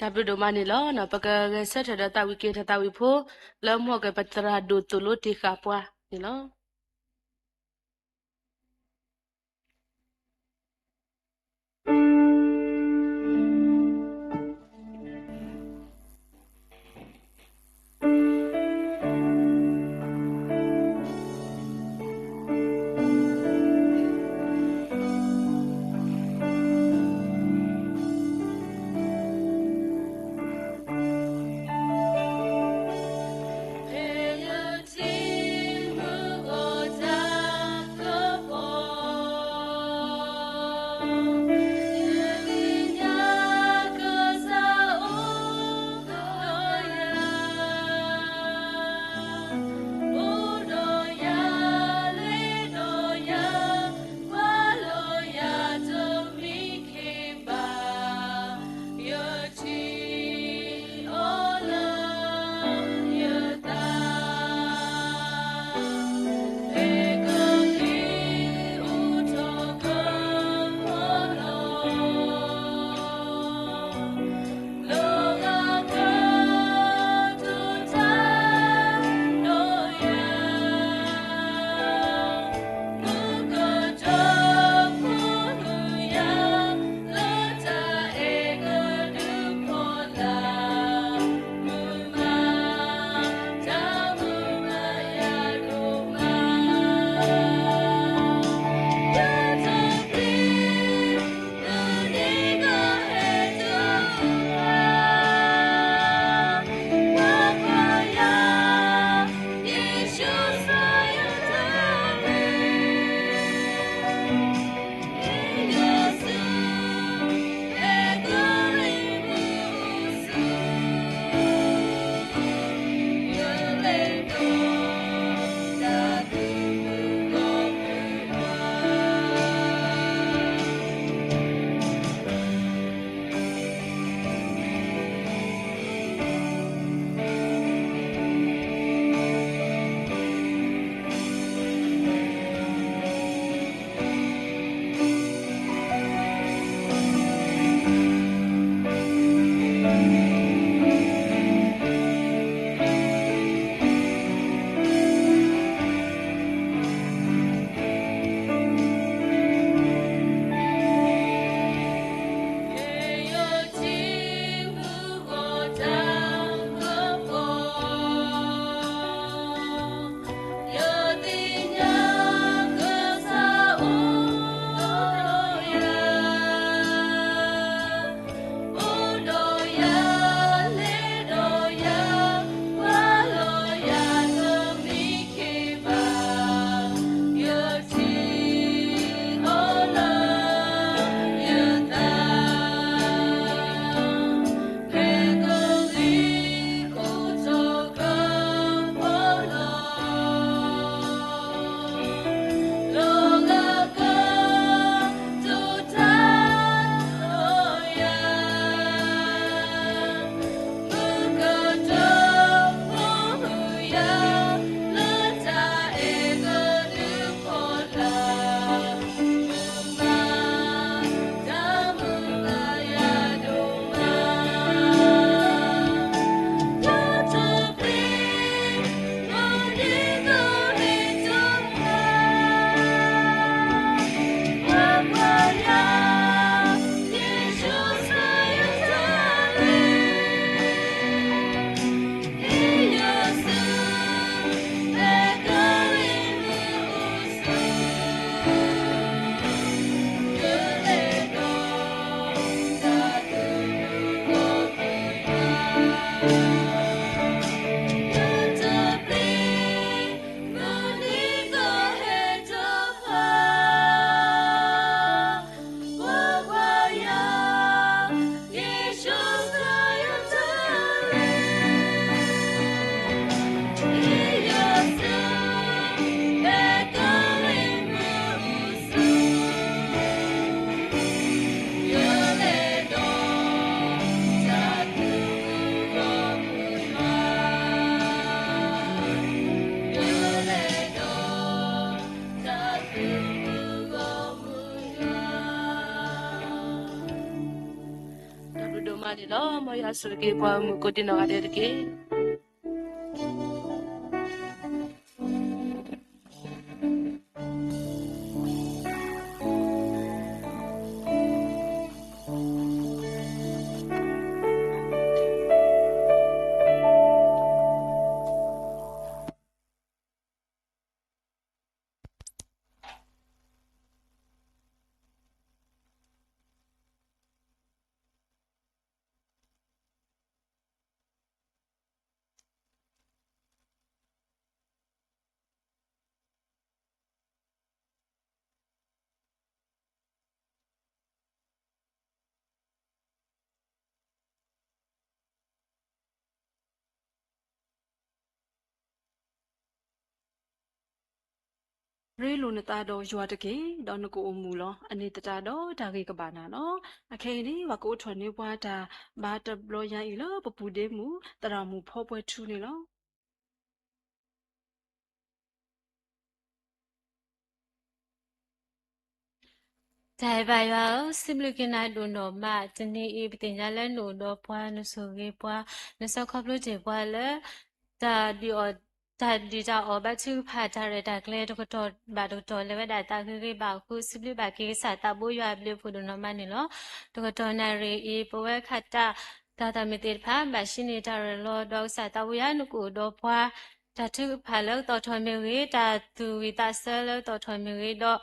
တၢ်ဘျုးဒိၣ်မးန့ၣ်လီၤ. ပကဂဲၤဆၢထၢၣ်ဒီးသးဝံၣ်က့ၤတၢ်သးဝံၣ်ဖိ လၢမ့ၢ်က့ၤပသရၣ်ဒိၣ်သိၣ်လိတ့ၢ်ဃာ်ပှၤန့ၣ်လီၤ. န့ၣ်လီၤ. မ်ယွၤဆိၣ်ဂ့ၤက့ၤပှၤဂီၢ်မုၢ်ကိးဒံနီၢ်ဂၤဒဲးတက့ၢ်. ရ့လိာ်နသးဒီးယွၤတက့ၢ်, ဒီးနကအိၣ်မူလီၤ. အန့ၣ်သတးဒီးတၢ်ဂ့ၤကဘၣ်နၤလီၤ. အခဲအံၤန့ၣ် ပှၤကအိးထီၣ်န့ၢ်ပှၤတၢ်ဘါတဘျီယၤအံၤလၢပပူၤဒ့မုၣ် သရၣ်မုၣ်ဖီပှဲၤထူန့ၣ်လီၤ. တၢ်အဲၣ်ဘၣ်ယွၤဧၢ, စံးဘျုးက့ၤနၤဒိၣ်နီၢ်မး, တနံၤအံၤ ပသ့ၣ်ညါလၢနအိၣ်ဒီးပှၤ, နဆိၣ်ဂ့ၤပှၤ, နဆှၢခီဖျိတ့ၢ်ပှၤလၢ တၢ်ဒုၣ်တၢ်အီၣ်ဘါထုကဖၣ် တၢ်ရဲၣ်တၢ်ကျဲၤတကတီၢ်ဘၣ်တကတီၢ် လဲၤဝဲဒၣ်သးဂ့ၤဂ့ၤဘၣ်အဃိ စံးဘျုးဘၣ်က့ၤကစၢ်သးဘိယွၤအဘျုးအဖှိၣ်ဒိၣ်နီၢ်မးန့ၣ်လီၤ. တကတီၢ်နၣ်ရံၣ်အံၤ ပဝဲခးတၢ် တၢ်သးမုာ်သ့ၣ်တဖၣ် ဘၣ်ဆှံန့ၢ်တၢ်ရ့လိာ်ဒီးကစၢ်သးဘိယွၤ နကအိၣ်ဒီးပှၤ, တၢ်ထုကဖၣ်လၢကသီၣ်ထီၣ်မ့ၢ်ဂ့ၤ, တၢ်သူၣ်ဝံၣ်သးဆၢလၢကသီၣ်ထီၣ်မ့ၢ်ဂ့ၤ, ဒီး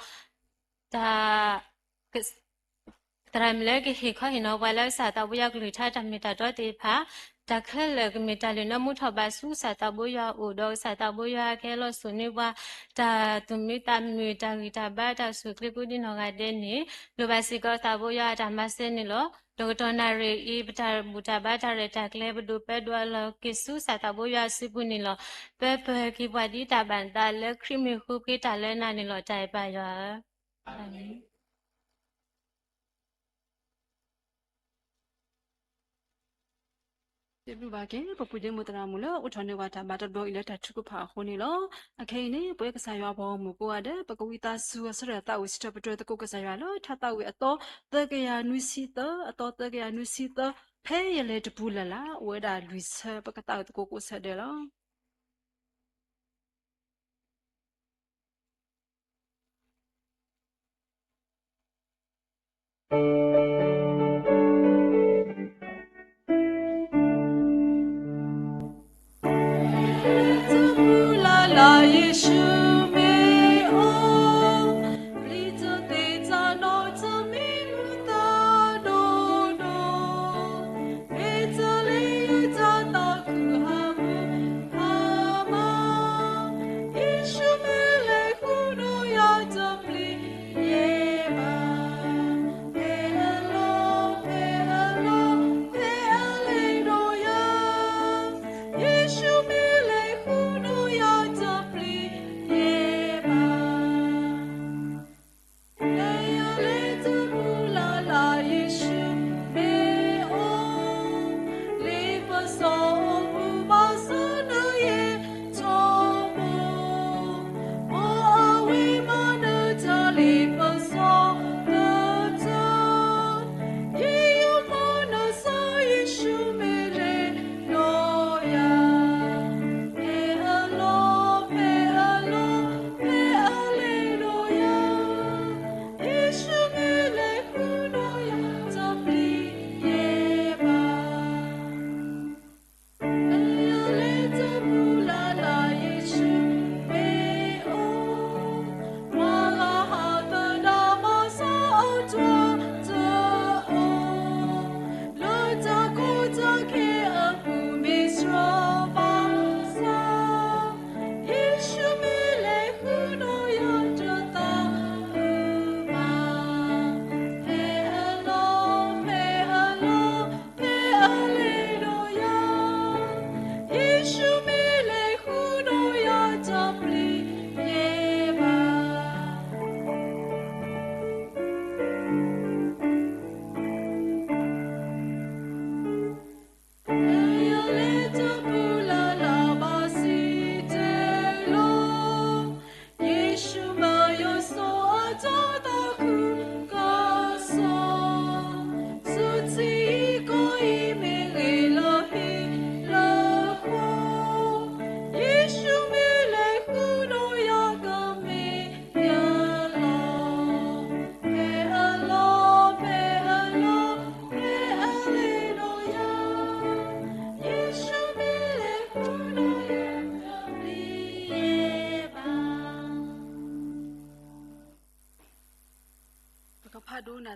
တၢ် သရၣ်မုၣ်လၢကဟ့ၣ်ခီဟ့ၣ်နီၤပှၤလၢကစၢ်သးဘိယွၤကလုၢ်ကထါတၢ်မ့ၢ်တၢ်တီသ့ၣ်တဖၣ်, တၢ်ခဲလၢာ်ကမ့ၢ်တၢ်လုၢ်နၢမူထီၣ်ဘးဆူကစၢ်သးဘိယွၤအအိၣ်ဒီးကစၢ်သးဘိယွၤကဟဲလီၤစိာ်န့ၢ်ပှၤ, တၢ်သူၣ်မံသးမုာ် တၢ်ဂံၢ်တၢ်ဘါ တၢ်အိၣ်ဆူၣ်အိၣ်ချ့ကိးဒံနီၢ်ဂၤဒဲးန့ၣ် လိၣ်ဘၣ်စ့ၢ်ကီးသးဘိယွၤအတၢ်မၤစၢၤန့ၣ်လီၤ. တကတီၢ်နၣ်ရံၣ်အံၤ ပတၢ်ဘူၣ်တၢ်ဘါတၢ်ရဲၣ်တၢ်ကျဲၤ ပဒိၣ်ပၢဒိၣ်အလီၢ်က့ၤဆူကစၢ်သးဘိယွၤအစုပူၤန့ၣ်လီၤ. ပၢပၢၢ်က့ၤပှၤဒ်တၢ်ဘၣ်နသးလၢခရံာ်မ့ၢ်ဃိ ပဃ့တၢ်လၢနၤန့ၣ်လီၤ. တၢ်အဲၣ်ဘၣ်ယွၤဧၢ. အၤမ့ၣ်. စံးဘျုးဘၣ်က့ၤ ပပူၤဒ့မုၣ်သရၣ်မုၣ်လၢအိးထီၣ်န့ၢ်ပှၤတၢ်ဘါတဘျီအံၤ လၢတၢ်ထုကဖၣ်အဃိန့ၣ်လီၤ. အခဲအံၤန့ၣ် ပဝဲကစၢ်ယွၤပှၤဂီၢ်မုၢ်ကိးဂၤဒဲး ပကဝံသးစူၤအဆၢထၢၣ်သးဝံၣ်စံးထီၣ်ပတြၢၤသကိးကစၢ်ယွၤလၢထါသးဝံၣ်အသီ သၢကယၤနွံဆံသၢ, အသီသၢကယၤနွံဆံသၢ, ဖဲယလဲၤတပူၤလၢ်လၢ် အိၣ်ဝဲဒၣ်လွံၢ်ဆၢ ပကသးဝံၣ်သကိးကိးဆၢဒဲးလီၤ.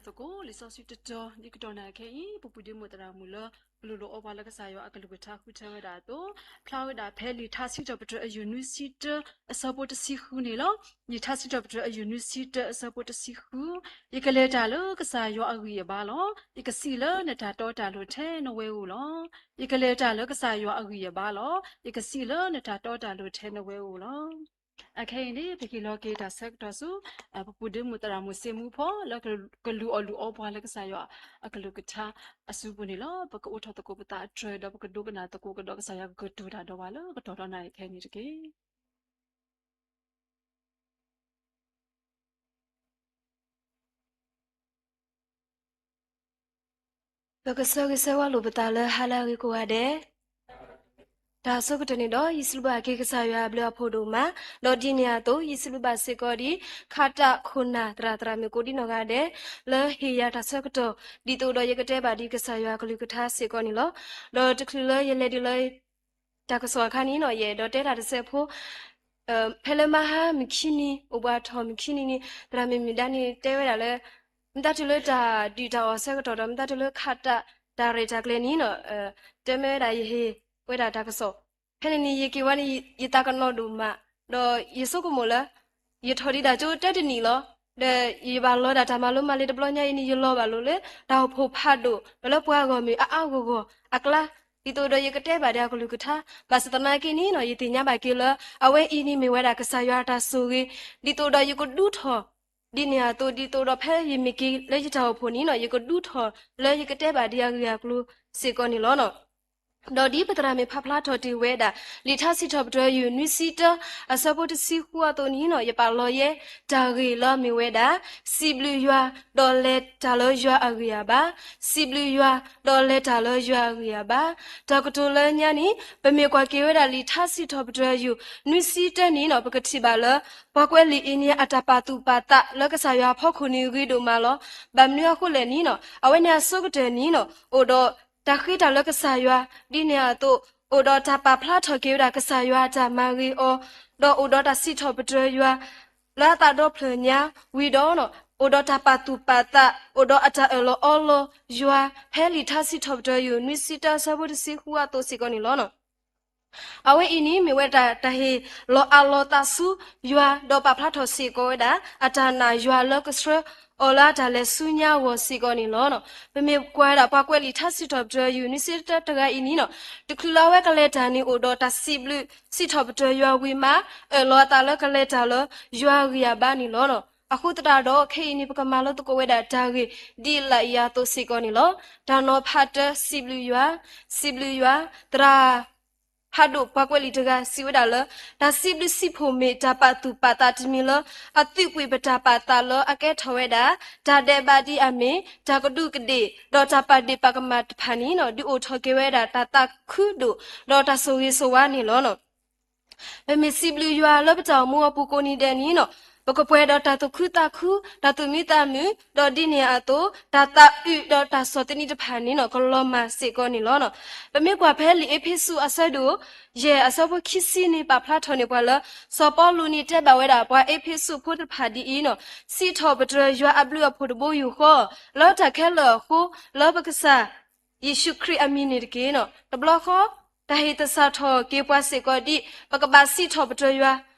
သကိးလံာ်စီဆှံတတီၤ ဒ်ကတီၢ်နၢ်ခဲအံၤ ပပူၤဒ့မုၣ်သရၣ်မုၣ်လၢ ကလူၤလိာ်အီပှၤလၢကစၢ်ယွၤအကလုၢ်ကထါဃုထၢဝဲဒၣ်အသိး, ဖျါဝဲဒၣ်ဖဲလံာ်ထါစံးထီၣ်ပတြၢၤအယုၢ်နွံဆံတၢ အဆၢဖိတဆံဃုန့ၣ်လီၤ. လံာ်ထါစံးထီၣ်ပတြၢၤအယုၢ်နွံဆံတၢ အဆၢဖိတဆံဃု, ယကလဲၤတၢ်လၢကစၢ်ယွၤအဂံၢ်အဘါလီၤ. ယကစံးလၢနတၢ်တီတၢ်လိၤထဲနဝဲဧိၤလီၤ. ယကလဲၤတၢ်လၢကစၢ်ယွၤအဂံၢ်အဘါလီၤ. ယကစံးလၢနတၢ်တီတၢ်လိၤထဲနဝဲဧိၤလီၤ. အခဲအံၤန့ၣ် ပဟ့ၣ်လီၤက့ၤတၢ်ဆၢကတီၢ်ဆူ ပပူၤဒ့မုၣ်သရၣ်မုၣ်စ့မူဖီ လၢကလူၤအီၣ်လူၤအီပှၤလၢကစၢ်ယွၤအကလုၢ်ကထါအစုပူၤန့ၣ်လီၤ. ပကအိးထီၣ်သကိးပသးအတြဲၤဒီး ပကဒိကနၣ်သကိးကဒီးကစၢ်ယွၤကကတိၤတၢ်ဒီးပှၤလၢကတီၢ်ဒီးနၣ်ရံၣ်ခဲအံၤန့ၣ်တက့ၢ်. ပကဆၢဂ့ၤဆၢဝါလိာ်ပသးလၢဟါလၢအဂ့ၤကိးဂၤဒဲး, တၢ်ဆိကတၢၢ်န့ၣ်ဒီး ယစံးဘျုးဘၣ်က့ၤကစၢ်ယွၤအဘျုးအဖှိၣ်ဒိၣ်မး, ဒီးဒ်န့ၣ်အသိး ယစံးဘျုးဘၣ်စ့ၢ်ကီးဒ် ခးတၢ်ခိၣ်နၢ်သရၣ်သရၣ်မုၣ်ကိးဒံနီၢ်ဂၤဒဲး လၢဟ့ၣ်ယၤတၢ်ဆၢကတီၢ် ဒ်သိးဒီးယကတဲဘၣ်ဒ်ကစၢ်ယွၤအကလုၢ်ကထါစ့ၢ်ကီးန့ၣ်လီၤ. ဒီးတချုးလၢယလဲၤဒ်လၢ တၢ်ကစီၣ်အခါန့ၣ်နီၤ ယအဲၣ်ဒိးတဲတၢ်တစဲးဖိ, ဖဲလၢမဟါမုၢ်ခံနံၤ အိၣ်ဘှံးထီၣ်မုၢ်ခံနံၤန့ၣ် သရၣ်မုၣ်မုၢ်ဒါန့ၣ်တဲဝဲဒၣ်လၢ မ့ၢ်တၢ်တုၤလၢတၢ်ဒုၣ်တၢ်အီၣ်ဆၢကတီၢ်ဒီး မ့ၢ်တၢ်တုၤလၢခးတၢ်တၢ်ရဲၣ်တၢ်ကျဲၤန့ၣ်နီၤ တဲမ့ၢ်ဝဲဒၣ်ယဟ့ၣ်ဝဲဒၣ်တၢ်ကစီၣ်, ဖဲန့ၣ်န့ၣ် ယက့ၤဝဲန့ၣ် ယသးကနီၤဒိၣ်မး, ဒီးယဆိကမိၣ်လၢ ယထီၣ်ဒံးဒၣ်ကၠိတၢတနံၣ်လီၤ. ဒီးယဘၣ်လီၤဒၣ်တၢ်မၤလိမၤလဲတဘျီညါအံၤန့ၣ် ယလီၤဘၣ်လိာ်လၢ တၢ်အိၣ်ဖှိၣ်ဖးဒိၣ် ဒီးလၢပှၤဂီၢ်မုၢ်အါအါဂီၢ်ဂီၢ်အကျါ, ဒ်သိးဒီးယကတဲဘၣ်ဒ်အကလုၢ်ကထါ, ဘၣ်ဆၣ်သနာ်က့န့ၣ်နီၤ ယသ့ၣ်ညါဘၣ်က့ၤလၢ အဝဲအံၤန့ၣ်မ့ၢ်ဝဲဒၣ်ကစၢ်ယွၤအတၢ်ဆိၣ်ဂ့ၤ, ဒ်သိးဒီးယကဒုးထီၣ် ဒ်န့ၣ်အသိး ဒ်သိးဒီးဖဲယမ့ၢ်က့ၤလၢယတၢ်အိၣ်ဖှိၣ်န့ၣ်နီၤ ယကဒုးထီၣ်လၢယကတဲဘၣ်ဒ်အဂ့ၢ်အကျိၤစ့ၢ်ကီးန့ၣ်လီၤ. ဒီးဒ်ပသရၣ်မုၣ်ဖးဖျါထီၣ်တ့ၢ်ဝဲဒၣ် လံာ်ထါစံးထီၣ်ပတြၢၤယုၢ်နွံဆံတၢ အဆၢဖိတဆံဃုအသိးန့ၣ်နီၤ ယပာ်လီၤယဲတၢ်ဂ့ၢ်လၢမ့ၢ်ဝဲဒၣ် စံးဘျုးယွၤ ဒီးလဲၤတၢ်လၢယွၤအဂံၢ်အဘါ, စံးဘျုးယွၤ ဒီးလဲၤတၢ်လၢယွၤအဂံၢ်အဘါ. တၢ်ကတိၤလၢညါန့ၣ် ပမ့ၢ်ကွၢ်က့ၤဝဲဒၣ်လံာ်ထါစံးထီၣ်ပတြၢၤယုၢ်နွံဆံတၢန့ၣ်နီၤ ပကထံၣ်ဘၣ်လၢ ပှၤကွဲးလံာ်အံၤန့ၣ် အတၢ်ပာ်သူၣ်ပာ်သးလၢကစၢ်ယွၤအဖီခိၣ်န့ၣ်ဂ့ၤဒိၣ်မးလီၤ. ဘၣ်မနုၤအဃိလဲၣ်န့ၣ်နီၤ အဝဲန့ၣ်အဆိကတၢၢ်န့ၣ်နီၤ အိၣ်ဒီးတၢ်ဃ့တၢ်လၢကစၢ်ယွၤ, ဒ်န့ၣ်အသိး အိၣ်ဒီးတၢ်ပာ်ဖျါထီၣ်က့ၤဝဲဒၣ်ကစၢ်ယွၤအတၢ်မၤဂ့ၤအီၤ, ဒီးအိၣ်ဒီးတၢ်စံးထီၣ်ပတြၢၤယွၤ လၢအသးဒီဖျၢၣ်ညါဝံၤဒီး အိၣ်ဒီးတၢ်ပာ်သူၣ်ပာ်သး, အိၣ်ဒီးအတၢ်အၢၣ်လီၤအီလီၤယွၤ ဖဲလံာ်ထါစံးထီၣ်ပတြၢၤယုၢ်နွံဆံတၢအဆၢဖိတဆံဃုအသိးစ့ၢ်ကီးန့ၣ်လီၤ. အဝဲအံၤန့ၣ် မ့ၢ်ဝဲဒၣ်တၢ်ဟ့ၣ်လီၤအးလီၤသးဆူယွၤ ဒီးပာ်ဖျါထီၣ်စ့ၢ်ကီးဝဲဒၣ် အတၢ်နာ်ယွၤလၢကဆှၢအီၤလၢအတၢ်လဲၤဆူညါအဂီၢ်စ့ၢ်ကီးန့ၣ်လီၤ. ပမ့ၢ်ကွၢ်ဝဲဒၣ်ပှၤကွဲးလံာ်ထါစံးထီၣ်ပတြၢၤယုၢ်နွံဆံတၢတဂၤအံၤန့ၣ်နီၤ တချုးလၢအဝဲကလဲၤတၢ်န့ၣ် အိၣ်ဒီးတၢ်စံးဘျုးစံးထီၣ်ပတြၢၤယွၤဝံၤမး အၢၣ်လီၤအသးလၢကလဲၤတၢ်လၢယွၤအဂံၢ်အဘါန့ၣ်လီၤ. အဃိသတးဒီး ခဲအံၤန့ၣ် ပကမၤလိသကိးဝဲဒၣ်တၢ်ဂ့ၢ် ဒ်လာ်အံၤအသိးစ့ၢ်ကီးန့ၣ်လီၤ. တၢ်နီၤဖးတၢ စံးဘျုးယွၤ, စံးဘျုးယွၤ, သရၣ် ဖးဒိၣ်ပှၤကွဲးလံာ်တဂၤစံးဝဲဒၣ်လၢ တၢ်စံးဘျုးစံးဖှိၣ်မ့ၢ်တၢ်ပာ်သူၣ်ပာ်သးတမံၤလၢ အသုးကွံာ်ပတၢ်ပာ်သးလၢအကဲထီၣ်ဝဲဒၣ် တၢ်ဒဲးဘးဒ်အမ့ၢ် တၢ်ကဒူးကဒ့ၣ် ဒီးတၢ်ပာ်ဒ့ၣ်ပာ်ကမၣ်တဖၣ်န့ၣ် ဒုးအိၣ်ထီၣ်က့ၤဝဲဒၣ်တၢ်သးခုဒိၣ် ဒီးတၢ်ဆိၣ်ဂ့ၤဆိၣ်ဝါန့ၣ်လီၤ. ပမ့ၢ်စံးဘျုးယွၤလၢပတၢ်အိၣ်မူအပူၤကိးနံၤဒဲးန့ၣ်နီၤ ပကပှဲၤဒီးတၢ်သူၣ်ခုသးခု တၢ်သူၣ်မံသးမုာ် ဒီးဒ်န့ၣ်အသိး တၢ်သးအုးဒီးတၢ်ဆီၣ်သနံးတဖၣ်န့ၣ်နီၤ ကလီၤမၢ်စ့ၢ်ကီးန့ၣ်လီၤ. ပမ့ၢ်ကွၢ်ဖဲလံာ်အ့းဖ့းစူးအဆၢဒိၣ်ယဲၢ်အဆၢဖိခံဆံန့ၣ် ပာ်ဖျါထီၣ်န့ၢ်ပှၤလၢ စီၤပီလူးန့ၣ်တဲဘၣ်ဝဲဒၣ်ပှၤအ့းဖ့းစူးဖိတဖၣ်ဒ်အံၤနီၤ စံးထီၣ်ပတြၢၤယွၤအဘျုးအဖှိၣ်တဘိယူၢ်ဃီ လၢတၢ်ခဲလၢာ်အဃိ လၢပကစၢ် ယ့ၣ်ၡူးခရံာ်အမံၤန့ၣ်တက့ၢ်နီၤ. တဘျီဃီ တၢ်ဟ့ၣ်သဆၣ်ထီၣ်က့ၤပှၤစ့ၢ်ကီးဒ် ပကဘၣ်စံးထီၣ်ပတြၢၤယွၤ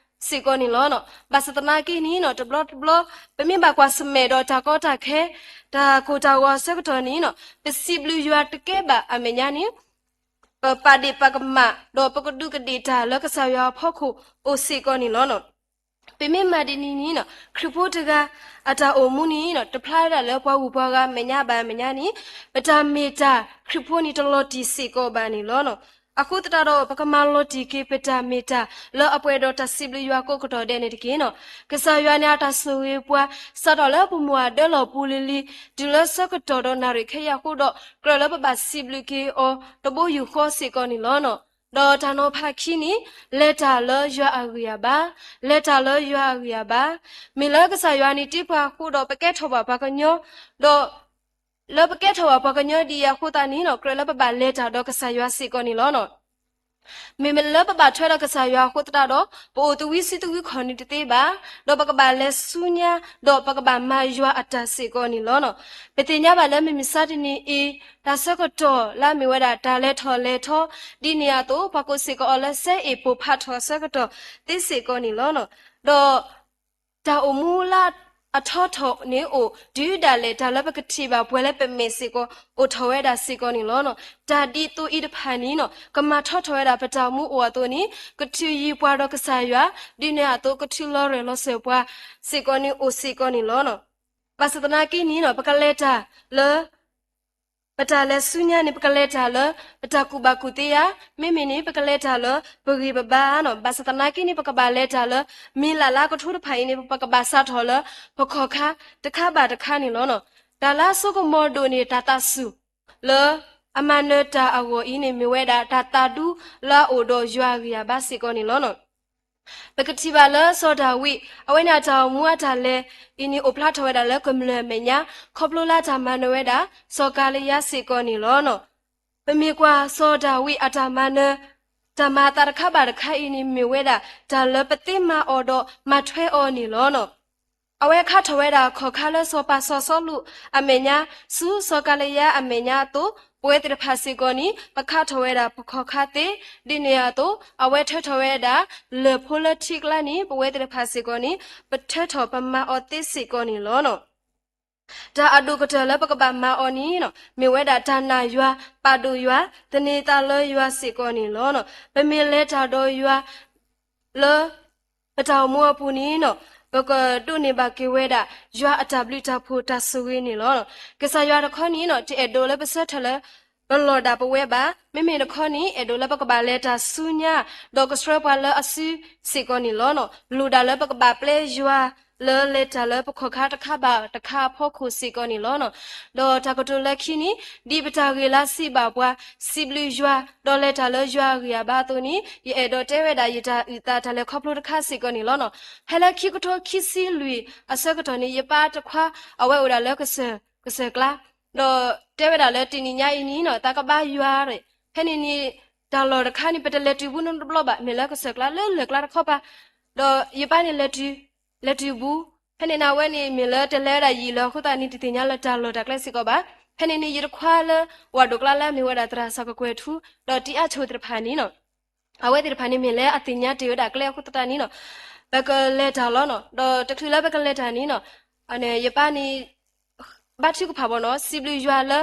စ့ၢ်ကီးန့ၣ်လီၤ. ဘၣ်ဆၣ်သနာ်က့န့ၣ်နီၤ တဘျီတဘျီ ပမ့ၢ်ဘၣ်ကွၢ်ဆၢၣ်မဲာ်ဒီးတၢ်ကီတၢ်ခဲ တၢ်ကိၢ်တၢ်ဂီၤအဆၢကတီၢ်န့ၣ်နီၤ ပစံးဘျုးယွၤတကဲဘၣ်အမဲာ်ညါန့ၣ် ပပာ်ဒ့ၣ်ပာ်ကမၣ် ဒီးပကဒူးကဒ့ၣ်တၢ်လၢကစၢ်ယွၤအဖီခိၣ်အိၣ်စ့ၢ်ကီးန့ၣ်လီၤ. ပမ့ၢ်မၤဒ်န့ၣ်န့ၣ်နီၤ ခရံာ်ဖိတဂၤအတၢ်အိၣ်မူန့ၣ်နီၤ တဖျါဝဲဒၣ်လၢပှၤဂုၤပှၤဂၤမဲာ်ညါဘၣ်အမဲာ်ညါန့ၣ် ပတၢ်မ့ၢ်တၢ်ခရံာ်ဖိန့ၣ်တလီၤတံၢ်စ့ၢ်ကီးဘၣ်န့ၣ်လီၤ. အဃိသတးဒီး ပကမၤလီၤတံၢ်က့ၤပတၢ်မ့ၢ်တၢ်လၢအပှဲၤဒီးတၢ်စံးဘျုးယွၤကိးကတီၢ်ဒဲးန့ၣ်တက့ၢ်နီၤ. ကစၢ်ယွၤန့ၣ်အတၢ်ဆိၣ်ဂ့ၤပှၤ စးထီၣ်လၢပမိၢ်အဒၢလီၢ်ပူၤလံၤလံၤ တုၤလၢဆၢကတီၢ်ဒီးနၣ်ရံၣ်ခဲအံၤအဃိဒီး ကြၢးလၢပဘၣ်စံးဘျုးက့ၤအီၤတဘိယူၢ်ဃီစ့ၢ်ကီးန့ၣ်လီၤ. ဒီးတၢ်နီၤဖးခံန့ၣ် လဲၤတၢ်လၢယွၤအဂံၢ်အဘါ, လဲၤတၢ်လၢယွၤအဂံၢ်အဘါ, မ့ၢ်လၢကစၢ်ယွၤန့ၣ်တ့ပှၤအဃိဒီး ပကဲထီၣ်ဘၣ်ပှၤကညီ, ဒီးလၢပကဲထီၣ်ဘၣ်ပှၤကညီဒ်အံၤအဃိသတးန့ၣ်နီၤ ကြၢးလၢပဘၣ်လဲၤတၢ်ဒီးကစၢ်ယွၤစ့ၢ်ကီးန့ၣ်လီၤ. မ့မ့ၢ်လၢပဘၣ်ထွဲဒီးကစၢ်ယွၤအဃိသတးဒီး ပအိၣ်သဝံစုသဝံခီၣ်န့ၣ်တသ့ဘၣ်, ဒီးပကဘၣ်လဲၤဆူညါ ဒီးပကဘၣ်မၤယွၤအတၢ်စ့ၢ်ကီးန့ၣ်လီၤ. ပသ့ၣ်ညါဘၣ်လၢမုၢ်မဆါတနံၤအံၤ တၢ်ဆၢကတီၢ်လၢအမ့ၢ်ဝဲဒၣ်တၢ်လဲၤထီၣ်လဲၤထီ ဒ်န့ၣ်အသိး ပှၤကိးစ့ၢ်ကီးအီၤလၢ စဲအ့ၣ်ပိာ်ဖးထီၣ်အဆၢကတီၢ်သ့စ့ၢ်ကီးန့ၣ်လီၤ. ဒီး တၢ်အိၣ်မူလၢအထီထီၣ်န့ၣ်အိၣ် တုၤဒၣ်လဲာ်တၢ်လၢပကထံၣ်ဘၣ်ပှၤလၢပမဲာ်စ့ၢ်ကီး အိၣ်ထီၣ်ဝဲဒၣ်စ့ၢ်ကီးန့ၣ်လီၤ. တၢ်ဒ်သိးအံၤတဖၣ်န့ၣ် ကမၤထီထီၣ်ဝဲဒၣ်ပတၢ်အိၣ်မူအိၣ်အသိးန့ၣ် ကထုးယံၤပှၤဒီးကစၢ်ယွၤ ဒ်န့ၣ်အသိးကထုးလီၤရဲၣ်လီၤစၢၤပှၤစ့ၢ်ကီးန့ၣ်အိၣ်စ့ၢ်ကီးန့ၣ်လီၤ. ဘၣ်ဆၣ်သနာ်က့န့ၣ် ပကလဲၤတၢ်လၢ ပတၢ်လဲၤဆူညါန့ၣ် ပကလဲၤတၢ်လၢ ပတၢ်ကူၣ်ဘၣ်ကူၣ်သ့ဧါ, မ့မ့ၢ်န့ၣ် ပကလဲၤတၢ်လၢပဂံၢ်ပဘါဧါန့ၣ်. ဘၣ်ဆၣ်သနာ်က့န့ၣ် ပကဘၣ်လဲၤတၢ်လၢ မ့ၢ်လၢ်လၢကထိတဖၣ်အံၤန့ၣ် ပကဘၣ်စးထီၣ်လၢပခီၣ်ခါတခါဘၣ်တခါန့ၣ်လီၤ. တၢ်လၢအစိကမီၤဒိၣ်န့ၣ် တၢ်သးစူၤလၢအမၤနၢၤတၢ်အဂီၢ်အံၤန့ၣ် မ့ၢ်ဝဲဒၣ်တၢ်သးဒူလၢအအိၣ်ဒီးယွၤအဂံၢ်အဘါစ့ၢ်ကီးန့ၣ်လီၤ. ပကထံၣ်ဘၣ်လၢစီၤဒၤဝံး အဝဲန့ၣ်အတၢ်အိၣ်မူအတၢ်လဲၤအံၤန့ၣ် အိၣ်ဖျါထီၣ်ဝဲဒၣ်လၢကမျၢၢ်အမဲာ်ညါ ခီဖျိလၢတၢ်မၤနၢၤဝဲဒၣ် စီၤကၤလံယါစ့ၢ်ကီးန့ၣ်လီၤ. ပမ့ၢ်ကွၢ်စီၤဒၤဝံးအတၢ်မၤနၢၤ တၢ်မၤအသးတခါဘၣ်တခါအံၤန့ၣ် မ့ၢ်ဝဲဒၣ် တၢ်လၢပသ့မၤအီၤဒီးမၤထွဲအီၤန့ၣ်လီၤ. အဝဲခါထီၣ်ဝဲဒၣ်ခီၣ်ခါလၢစီၤပၤစီၤစီလူးအမဲာ်ညါ ဆူစီၤကၤလံယါအမဲာ်ညါအသိး ပဝဲသ့ၣ်တဖၣ်စ့ၢ်ကီးန့ၣ် ပခါထီၣ်ဝဲဒၣ်ပခီၣ်ခါသ့ ဒ်န့ၣ်အသိး အဝဲထၢထီၣ်ဝဲဒၣ် လၢၢ်ဖိလၢထံကျါန့ၣ် ပဝဲသ့ၣ်တဖၣ်စ့ၢ်ကီးန့ၣ် ပထၢထီၣ်ပမၤအီၤသ့စ့ၢ်ကီးန့ၣ်လီၤ. တၢ်အဒိၣ်ကတၢၢ်လၢပကဘၣ်မၤအီၤန့ၣ် မ့ၢ်ဝဲဒၣ်တၢ်နာ်ယွၤ, ပာ်ဒိၣ်ယွၤ, သန့ၤသးလၢယွၤစ့ၢ်ကီးန့ၣ်လီၤ. ပမ့ၢ်လဲၤတၢ်ဒီးယွၤ လၢ ပတၢ်အိၣ်မူအပူၤန့ၣ် ပကဒိးန့ၢ်ဘၣ်က့ၤဝဲဒၣ် ယွၤအတၢ်ဘျုးတၢ်ဖှိၣ်တၢ်ဆိၣ်ဂ့ၤန့ၣ်လီၤ. ကစၢ်ယွၤတခီန့ၣ် တအဲၣ်ဒိးလၢပဆၢထၢၣ်လၢ ပလီၢ်ဒၣ်ပဝဲဘၣ်. မ့မ့ၢ်တခီန့ၣ် အဲၣ်ဒိးလၢပကဘၣ်လဲၤတၢ်ဆူညါ ဒီးကဆှၢပှၤလၢအစုစ့ၢ်ကီးန့ၣ်လီၤ. လိၣ်ဒၣ်လၢပကဘၣ်ပျဲယွၤ လၢလဲၤတၢ်လၢပခီၣ်ခါတခါဘၣ်တခါအဖီခိၣ်စ့ၢ်ကီးန့ၣ်လီၤ. ဒီးတၢ်ကတိၤလၢခံန့ၣ် ဒ်ပတၢ်ဂ့ၢ်လၢစံးဘၣ်ပှၤ စံးဘျုးယွၤ ဒီးလဲၤတၢ်လၢယွၤအဂံၢ်အဘါအသိးန့ၣ် ယအဲၣ်ဒိးတဲဝဲဒၣ်ယတၢ်အုၣ်သးတၢ်လဲၤခီဖျိတခါစ့ၢ်ကီးန့ၣ်လီၤ. ဖဲလၢခံကထိခံဆံလွံၢ်အဆၢကတီၢ်န့ၣ် ယပၢ်တခွါ အဝဲအိၣ်ဒၣ်လၢကစၢၢ် ကစၢၢ်ကျါ ဒီးတဲဝဲဒၣ်လၢတနံၤညါအံၤန့ၣ် သးကဘါယွၤ ဖဲန့ၣ်န့ၣ် တၢ်လီၢ်တခါန့ၣ် ပတလဲၤတုၤဘူးနီတဘျီဘၣ် မ့ၢ်လၢကစၢၢ်ကျါလၢလၢၢ်ကျါတခီပၤ ဒီးယပၢ်န့ၣ်လဲၤတုၤ လဲၤတုၤဘူး ဖဲန့ၣ်န့ၣ် အဝဲန့ၣ်မ့ၢ်လၢတလဲၤဝဲဒၣ်ယံာ်လၢအဃိသတးန့ၣ် တသ့ၣ်ညါလၢတၢ်လီၢ်တၢ်ကျဲစ့ၢ်ကီးဘၣ်. ဖဲန့ၣ်န့ၣ် ယတခွါလၢ ဝၤဒိၣ်ကျါလၢအမ့ၢ်ဝဲဒၣ်သရၣ်စၢ်ကကွဲၢ်ထူ ဒီးတံၤအါဆိၣ်သ့ၣ်တဖၣ်န့ၣ် အဝဲသ့ၣ်တဖၣ်န့ၣ်မ့ၢ်လၢအသ့ၣ်ညါတ့ၢ်ဝဲဒၣ်ကျဲအဃိသတးန့ၣ် ပကလဲၤတၢ်လီၤနီၤ. ဒီးတချုးလၢပကလဲၤတၢ်န့ၣ် ယပၢ်န့ၣ် ဘါထုကဖၣ်ဘၣ်နီၤ စံးဘျုးယွၤလၢ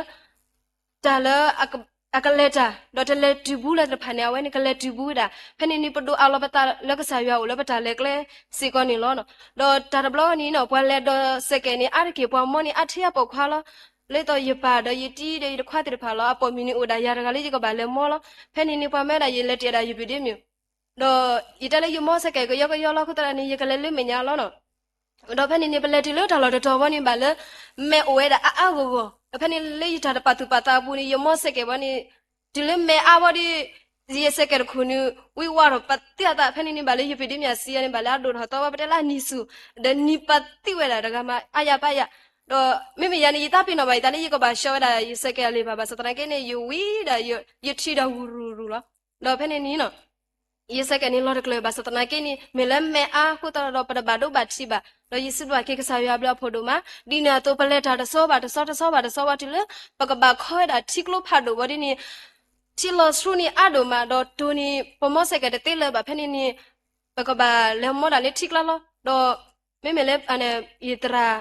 တၢ်လၢ အကလဲၤတၢ် ဒီးတလဲၤတုၤဘူးလၢသ့ၣ်တဖၣ်န့ၣ် အဝဲန့ၣ်ကလဲၤတုၤဘူးဝဲဒၣ်. ဖဲန့ၣ်န့ၣ် ပဒိးအးလီၤပသးလၢကစၢ်ယွၤအိၣ်လၢပတၢ်လဲၤကျဲစ့ၢ်ကီးန့ၣ်လီၤ. ဒီးတၢ်တဘျီန့ၣ် ပှၤလဲၤဒီးစဲးကဲးန့ၣ် အါတက့ၢ်ပှၤမိၢ်န့ၣ် အါထံအပိာ်ခွါလီၤ. လၢသိးယပၢ်ဒီးယတံၤဒီးယတခွါသ့ၣ်တဖၣ်လီၤ အပိာ်မုၣ်န့ၣ်အိၣ်ဒၣ်ယၤတဂၤလၢယကဘၣ်လဲၤမိၢ်လီၤ. ဖဲန့ၣ်န့ၣ် ပှၤမၢဒၣ်ယလဲၤတ့ၢ်ဒၣ်ယပဒ့မုၣ် ဒီးယတဲလၢယမိၢ်စဲးကဲးကယီကယီလီၤအဃိသတးန့ၣ် ယကလဲၤလၢမဲာ်ညါလီၤနီၤ. ဒီးဖဲန့ၣ်န့ၣ် ပလဲၤတုၤလၢတၢ်လီၢ်တတီၤဘီန့ၣ် ဘၣ်လၢ မဲာ်အိၣ်ဝဲဒၣ်အါအါဂီၢ်ဂီၢ် ဒီးဖဲန့ၣ်လၢယတၢ်တပာ်သူၣ်ပာ်သးအပူၤန့ၣ် ယမိၢ်စဲးကဲးဘီန့ၣ် တုၤလၢမဲာ်အါဘီဒီး ယစဲးကဲးတခိၣ်န့ၣ် ဝံဝါထီၣ်ပသံအသး ဖဲန့ၣ်န့ၣ် ဘၣ်လၢယပဒ့မုၣ်အစံးယၤန့ၣ် ဘၣ်လၢအဒိၣ်ထီၣ်သီဝဲ ပတဲလၢအနံၤဆူၣ် ဒီးနံၤပသံဝဲဒၣ်တဂၤမး အါယၤပာ်ယၤ ဒီးမ့မ့ၢ်ယၤန့ၣ် ယသးပ့ၤနီၣ်ဘၣ်ယသးလၢယကဘၣ်ဆှၢဝဲဒၣ် ယစဲးကဲးအလံာ်ဘၣ် ဘၣ်ဆၣ်သနာ်က့န့ၣ် ယဝံၤဒီး ယထံဒီးဂုၤရူၤရူၤလီၤ. ဒီးဖဲန့ၣ်န့ၣ် ယစဲးကဲးန့ၣ်လီၤတကျၢၤ ဘၣ်ဆၣ်သနာ်က့န့ၣ် မ့ၢ်လၢမဲာ်အါအဃိသတးဒီး ပတဘၣ်ဒိဘၣ်ထံးဘၣ် ဒီးယစံးဘျုးက့ၤကစၢ်ယွၤအဘျုးအဖှိၣ်ဒိၣ်မး ဒ်န့ၣ်အသိး ပလဲၤတၢ်တဆီဘၣ်တဆီ တဆီဘၣ်တဆီဝံၤတုၤလၢ ပကဘၣ်ခီဝဲဒၣ်ထံကျိဖးဒိၣ်ဘီဒ်န့ၣ် ထံလီၤဆှူန့ၣ်အါဒိၣ်မး ဒီးတိၤန့ၣ် ပမိၢ်စဲးကဲးတသ့လၢၤဘၣ် ဖဲန့ၣ်န့ၣ် ပကဘၣ်လဲၤမိၢ်ဒၣ်လၢထံကျါလီၤ. ဒီးမ့မ့ၢ်လၢ ယသရၣ်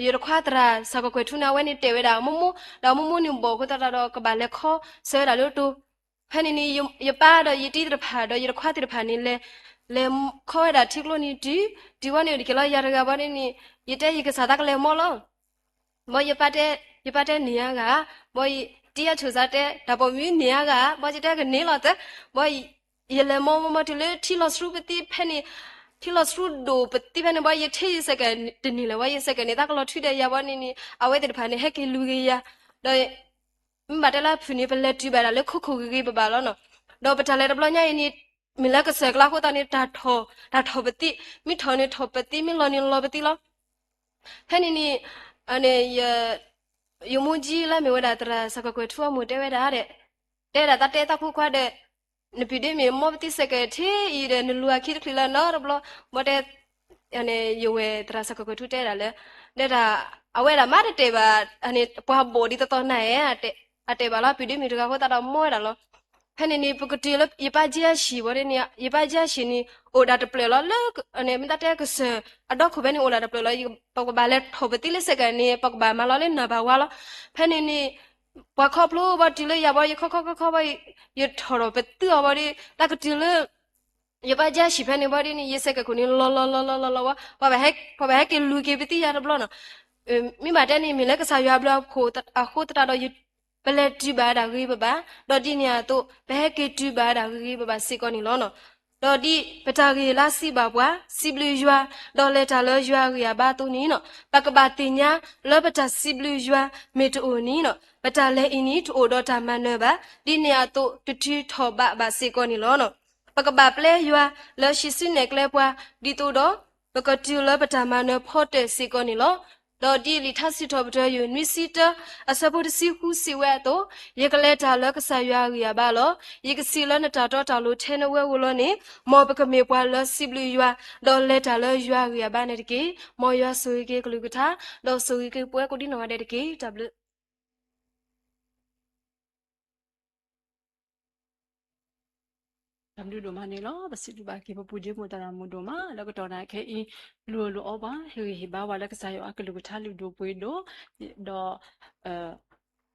ယတခွါသရၣ် စၢ်ကကွဲၢ်ထူန့ၣ် အဝဲန့ၣ်တဲာ်ဝဲဒၣ်မိၢ်မိၢ် ဒီးမိၢ်မိၢ်န့ၣ်ဘီၣ်အဃိသတးဒီး ကဘၣ်လဲၤခီဆၢဝဲဒၣ်လၢတိၤ ဖဲန့ၣ်န့ၣ် ယပၢ်ဒီးယတံၤသ့ၣ်တဖၣ်ဒီးယတခွါသ့ၣ်တဖၣ်န့ၣ် လဲၤခီဝဲဒၣ်ထံကျိန့ၣ်တုၤ တုၤဝဲန့ၣ်အိၣ်တက့ၢ်လီၤ ယၤတဂၤဘီန့ၣ်န့ၣ် ယတဲယကစၢ်သးကလဲၤမိၢ်လီၤ ဘီယပၢ်တဲ ယပၢ်တဲန့ၢ်အါဂၤ ဘီတံၤအါဆိၣ်စါတဲ တၢ်ပိာ်မုၣ်န့ၢ်အါဂၤ ဘီယတဲကန့ၢ်လီၤသၢ ဘီ ယလဲၤမိၢ်မိၢ်မိၢ်တုၤလၢထံလီၤဆှူပသံဖဲန့ၣ် ထံလီၤဆှူဒိၣ်ပသံဖဲန့ၣ် ဘီယထံၣ်ယစဲးကဲးတန့ၢ်လၢၤ ဘီယစဲးကဲးန့ၣ် သးကလီၤထွံဒီးယၤဘီန့ၣ်န့ၣ် အဝဲသ့ၣ်တဖၣ်န့ၣ် ဟဲက့ၤလူၤက့ၤယၤ ဒီး မ့ၢ်ဘၣ်တဲလၢအဖုၣ်န့ၣ် ပလဲၤတုၤဘၣ်ဒၣ်လၢခိခိၣ်ဂ့ၤဂ့ၤဘၣ်ဘၣ်လီၤနီၤ. ဒီးပတၢ်လဲၤတဘျီညါအံၤန့ၣ် မ့ၢ်လၢကစၢၢ်ကျါအဃိသတးန့ၣ် တၢ်ထီၣ် တၢ်ထီၣ်ပသံ မ့ၢ်ထီၣ်န့ၣ်ထီၣ်ပသံ မ့ၢ်လီၤန့ၣ်လီၤပသံလီၤ. ဖဲန့ၣ်န့ၣ် ယမိၢ်ကၠံလၢမ့ၢ်ဝဲဒၣ်သရၣ်စၢ်ကကွဲၢ်ထူအမိၢ်တဲဝဲဒၣ်ဒီး တဲဝဲဒၣ်သးတဲသးခိခွါဒီး နပုၢ်ဒ့မုၣ်မီၢ်ပသံစဲးကဲးထံအံၤဒီး နလူၤအခံတချုးလၢနီတဘျီ, ဘၣ်တဲ န့ၣ် ယဝဲၢ်သရၣ်စီၤကကွဲၤထူတဲဒၣ်လၢ ဒဲဒၣ် အဝဲဒၣ်မးတတဲာ်ဘၣ်, န့ၣ် ပှၤဘိၣ်ဒ်သိးသိးနၤဧၢ, အတဲာ်ဘၣ်လီၤ ပုၢ်ဒ့မုၣ်တဂၤအဃိသတးဒီးမီၢ်ဝဲဒၣ်လီၤ. ဖဲန့ၣ်န့ၣ် ပကတုၤလၢယပၢ်ကၠံအဟံၣ်ဝဲန့ၣ်, ယပၢ်ကၠံအဟံၣ်န့ၣ် အိၣ်ဒၣ်တဖျၢၣ်လီၤလၢ မ့ၢ်တၢ်တဲကစၢၢ်အဒီခိၣ်ဖဲန့ၣ်အိၣ်ဒၣ်တဖျၢၣ်လီၤ. ပကဘၣ်လဲၤထီၣ်ပသံလၢစဲးကဲးန့ၣ် ပကဘၣ်မၤလီၤလၢနၢ်ဘၣ်ဝါလီၤ. ဖဲန့ၣ်န့ၣ် ပှၤခီဖျိဘၣ်တုၤလၢယၤဘၣ် ယခီခီခီခီဘၣ် ယထီၣ်ထီၣ်ပသံအီၤဘၣ်ဒီး တၢ်ကတုၤလၢ ယပၢ်ကၠံအဟံၣ်ဖဲန့ၣ်ဘၣ်ဒီးန့ၣ် ယစဲးကဲးခိၣ်န့ၣ် လီၤလီၤလီၤလီၤလီၤလီၤဝဲ, ပှၤဘၣ်ဟဲက့ၤလူၤက့ၤပသံယၤတဘျီနီၤ. မ့ၢ်ဘၣ်တဲန့ၣ် မ့ၢ်လၢကစၢ်ယွၤအဘျုးအဖှိၣ်အဃိသတးဒီး ပလဲၤတုၤဘၣ်ဝဲဒၣ်ဂ့ၤဂ့ၤဘၣ်ဘၣ်, ဒီးဒ်န့ၣ်အသိး ပဟဲက့ၤတုၤဘၣ်ဝဲဒၣ်ဂ့ၤဂ့ၤဘၣ်ဘၣ်စ့ၢ်ကီးန့ၣ်လီၤ. ဒီးဒ်ပတၢ်ဂ့ၢ်လၢစံးဘၣ်ပှၤ စံးဘျုးယွၤ ဒီးလဲၤတၢ်လၢယွၤအဂံၢ်အဘါအသိးန့ၣ်နီၤ, ပကဘၣ်သ့ၣ်ညါလၢပတၢ်စံးဘျုးယွၤမ့ၢ်တအိၣ်န့ၣ်နီၤ, ပတၢ်လဲၤအံၤန့ၣ် တအိၣ်ဒီးတၢ်မၤနၢၤဘၣ်, ဒ်န့ၣ်အသိး တတုၤထီၣ်ဘးဘၣ်စ့ၢ်ကီးန့ၣ်လီၤ. ပကဘၣ်ပျဲယွၤလၢဟံးစုနဲၣ်ကျဲပှၤ ဒ်သိးဒီး ပကတုၤလၢပတၢ်မၤနၢၤဖီတၢၣ်စ့ၢ်ကီးန့ၣ်လီၤ. ဒီးဒ်လံာ်ထါစံးထီၣ်ပတြၢၤ ယွၤနွံဆံတၢ အဆၢဖိတဆံဃုစံးဝဲအသိး, ယကလဲၤတၢ်လၢကစၢ်ယွၤအဂံၢ်အဘါလီၤ. ယကစံးလၢနတၢ်တီတၢ်လိၤထဲနဝဲဧိၤလီၤန့ၣ်, မ်ပကမ့ၢ်ပှၤလၢစံးဘျုးယွၤ, ဒီးလဲၤတၢ်လၢယွၤအဂံၢ်အဘါန့ၣ်တက့ၢ်. မ်ယွၤဆိၣ်ဂ့ၤက့ၤကလုၢ်ကထါ, ဒီးဆိၣ်ဂ့ၤက့ၤပဝဲကိးဒံနီၢ်ဂၤဒဲးတက့ၢ်. တၢ်ဘျုး တၢ်ဘျုးဒိၣ်မးန့ၣ်လီၤ. ပစံးဘျုးဘၣ်က့ၤပပုၢ်ဒ့မုၣ်သရၣ်မုၣ်ဒိၣ်မး လၢကတီၢ်နၣ်ခဲအံၤ လူၤလိာ်အီၤပှၤ ဟ့ၣ်ဂံၢ်ဟ့ၣ်ဘါဝဲလၢကစၢ်ယွၤအကလုၢ်ကထါလုၢ်ဒိၣ်ပှ့ၤဒိၣ်, ဒီး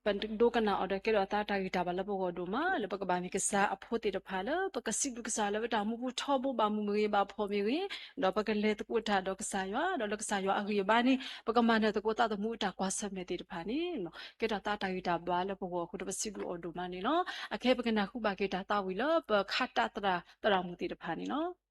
ပဒိကနၣ်အီၤဒီးကဲထီၣ်အသးတၢ်ဂံၢ်တၢ်ဘါလၢပဂီၢ်ဒိၣ်မး လၢပကဘၣ်မ့ၢ်ကစၢ်အဖိသ့ၣ်တဖၣ်လၢ ပကစံးဘျုးကစၢ်လၢပတၢ်မူပူၤထီဘိဘၣ်မုာ်မ့ၢ်ဂ့ၤ ဘၣ်ဖှီၣ်မ့ၢ်ဂ့ၤ, ဒီးပကလဲၤသကိးတၢ်ဒီးကစၢ်ယွၤ ဒီးလၢကစၢ်ယွၤအဂံၢ်အဘါန့ၣ် ပကမၤနၢၤသကိးသးသမူအတၢ်ကွၢ်ဆၢၣ်မဲာ်သ့ၣ်တဖၣ်န့ၣ် ကဲထီၣ်သးတၢ်ဂံၢ်တၢ်ဘါလၢပဂီၢ်အဃိဒီး ပစံးဘျုးအီၤဒိၣ်မးန့ၣ်လီၤ. အခဲအံၤပကနၢ်ဟူဘၣ်က့ၤတၢ်သးဝံၣ်လၢပခးတၢ်သရၣ်သရၣ်မုၣ်သ့ၣ်တဖၣ်န့ၣ်လီၤ.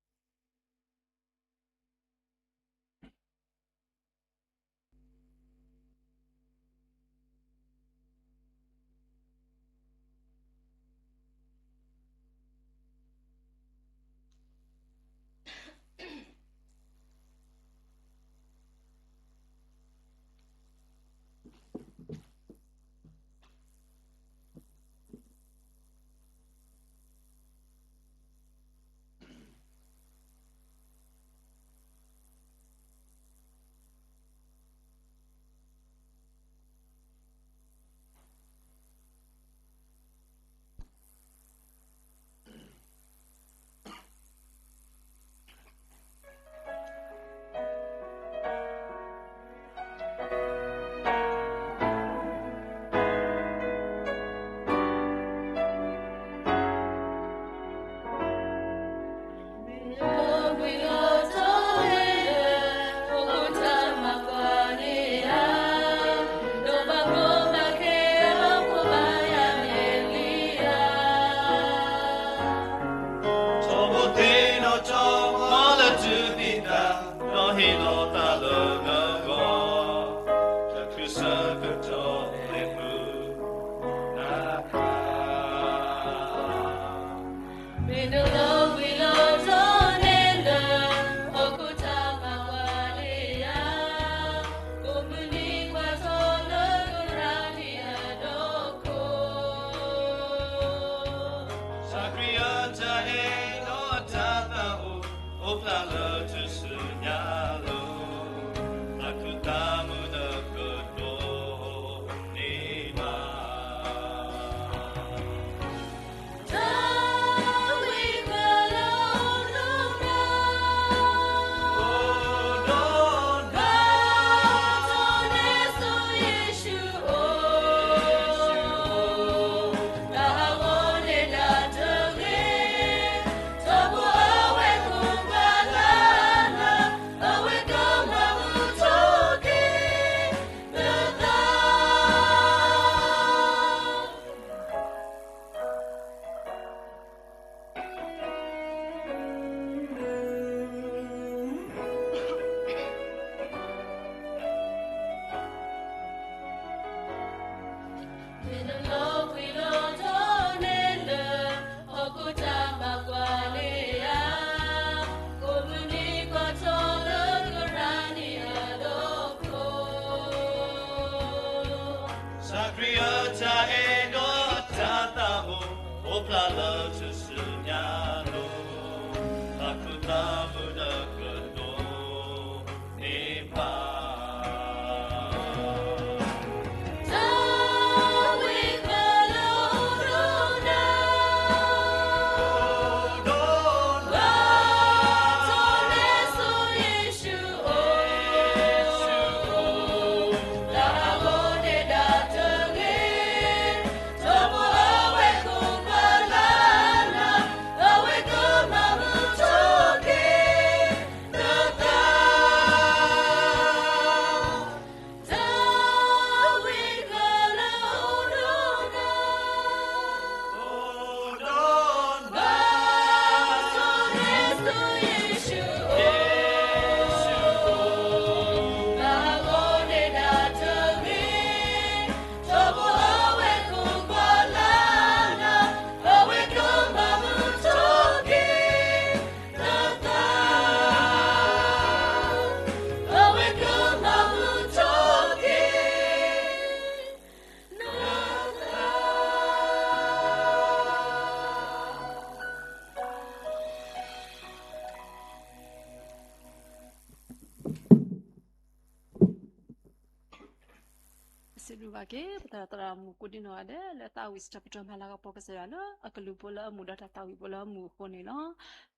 စံးဘျုးဘၣ်က့ၤ ပသရၣ်သရၣ်မုၣ်ကိးဒံနီၢ်ဂၤဒဲး လၢသးဝံၣ်စံးထီၣ်ပတြၢၤမၤလၤကပီၤကစၢ်ယွၤလၢ အကလုၢ်ဖိလၢအမုာ်ဒီးတၢ်သးဝံၣ်ဖိလၢအမုာ်အဃိန့ၣ်လီၤ.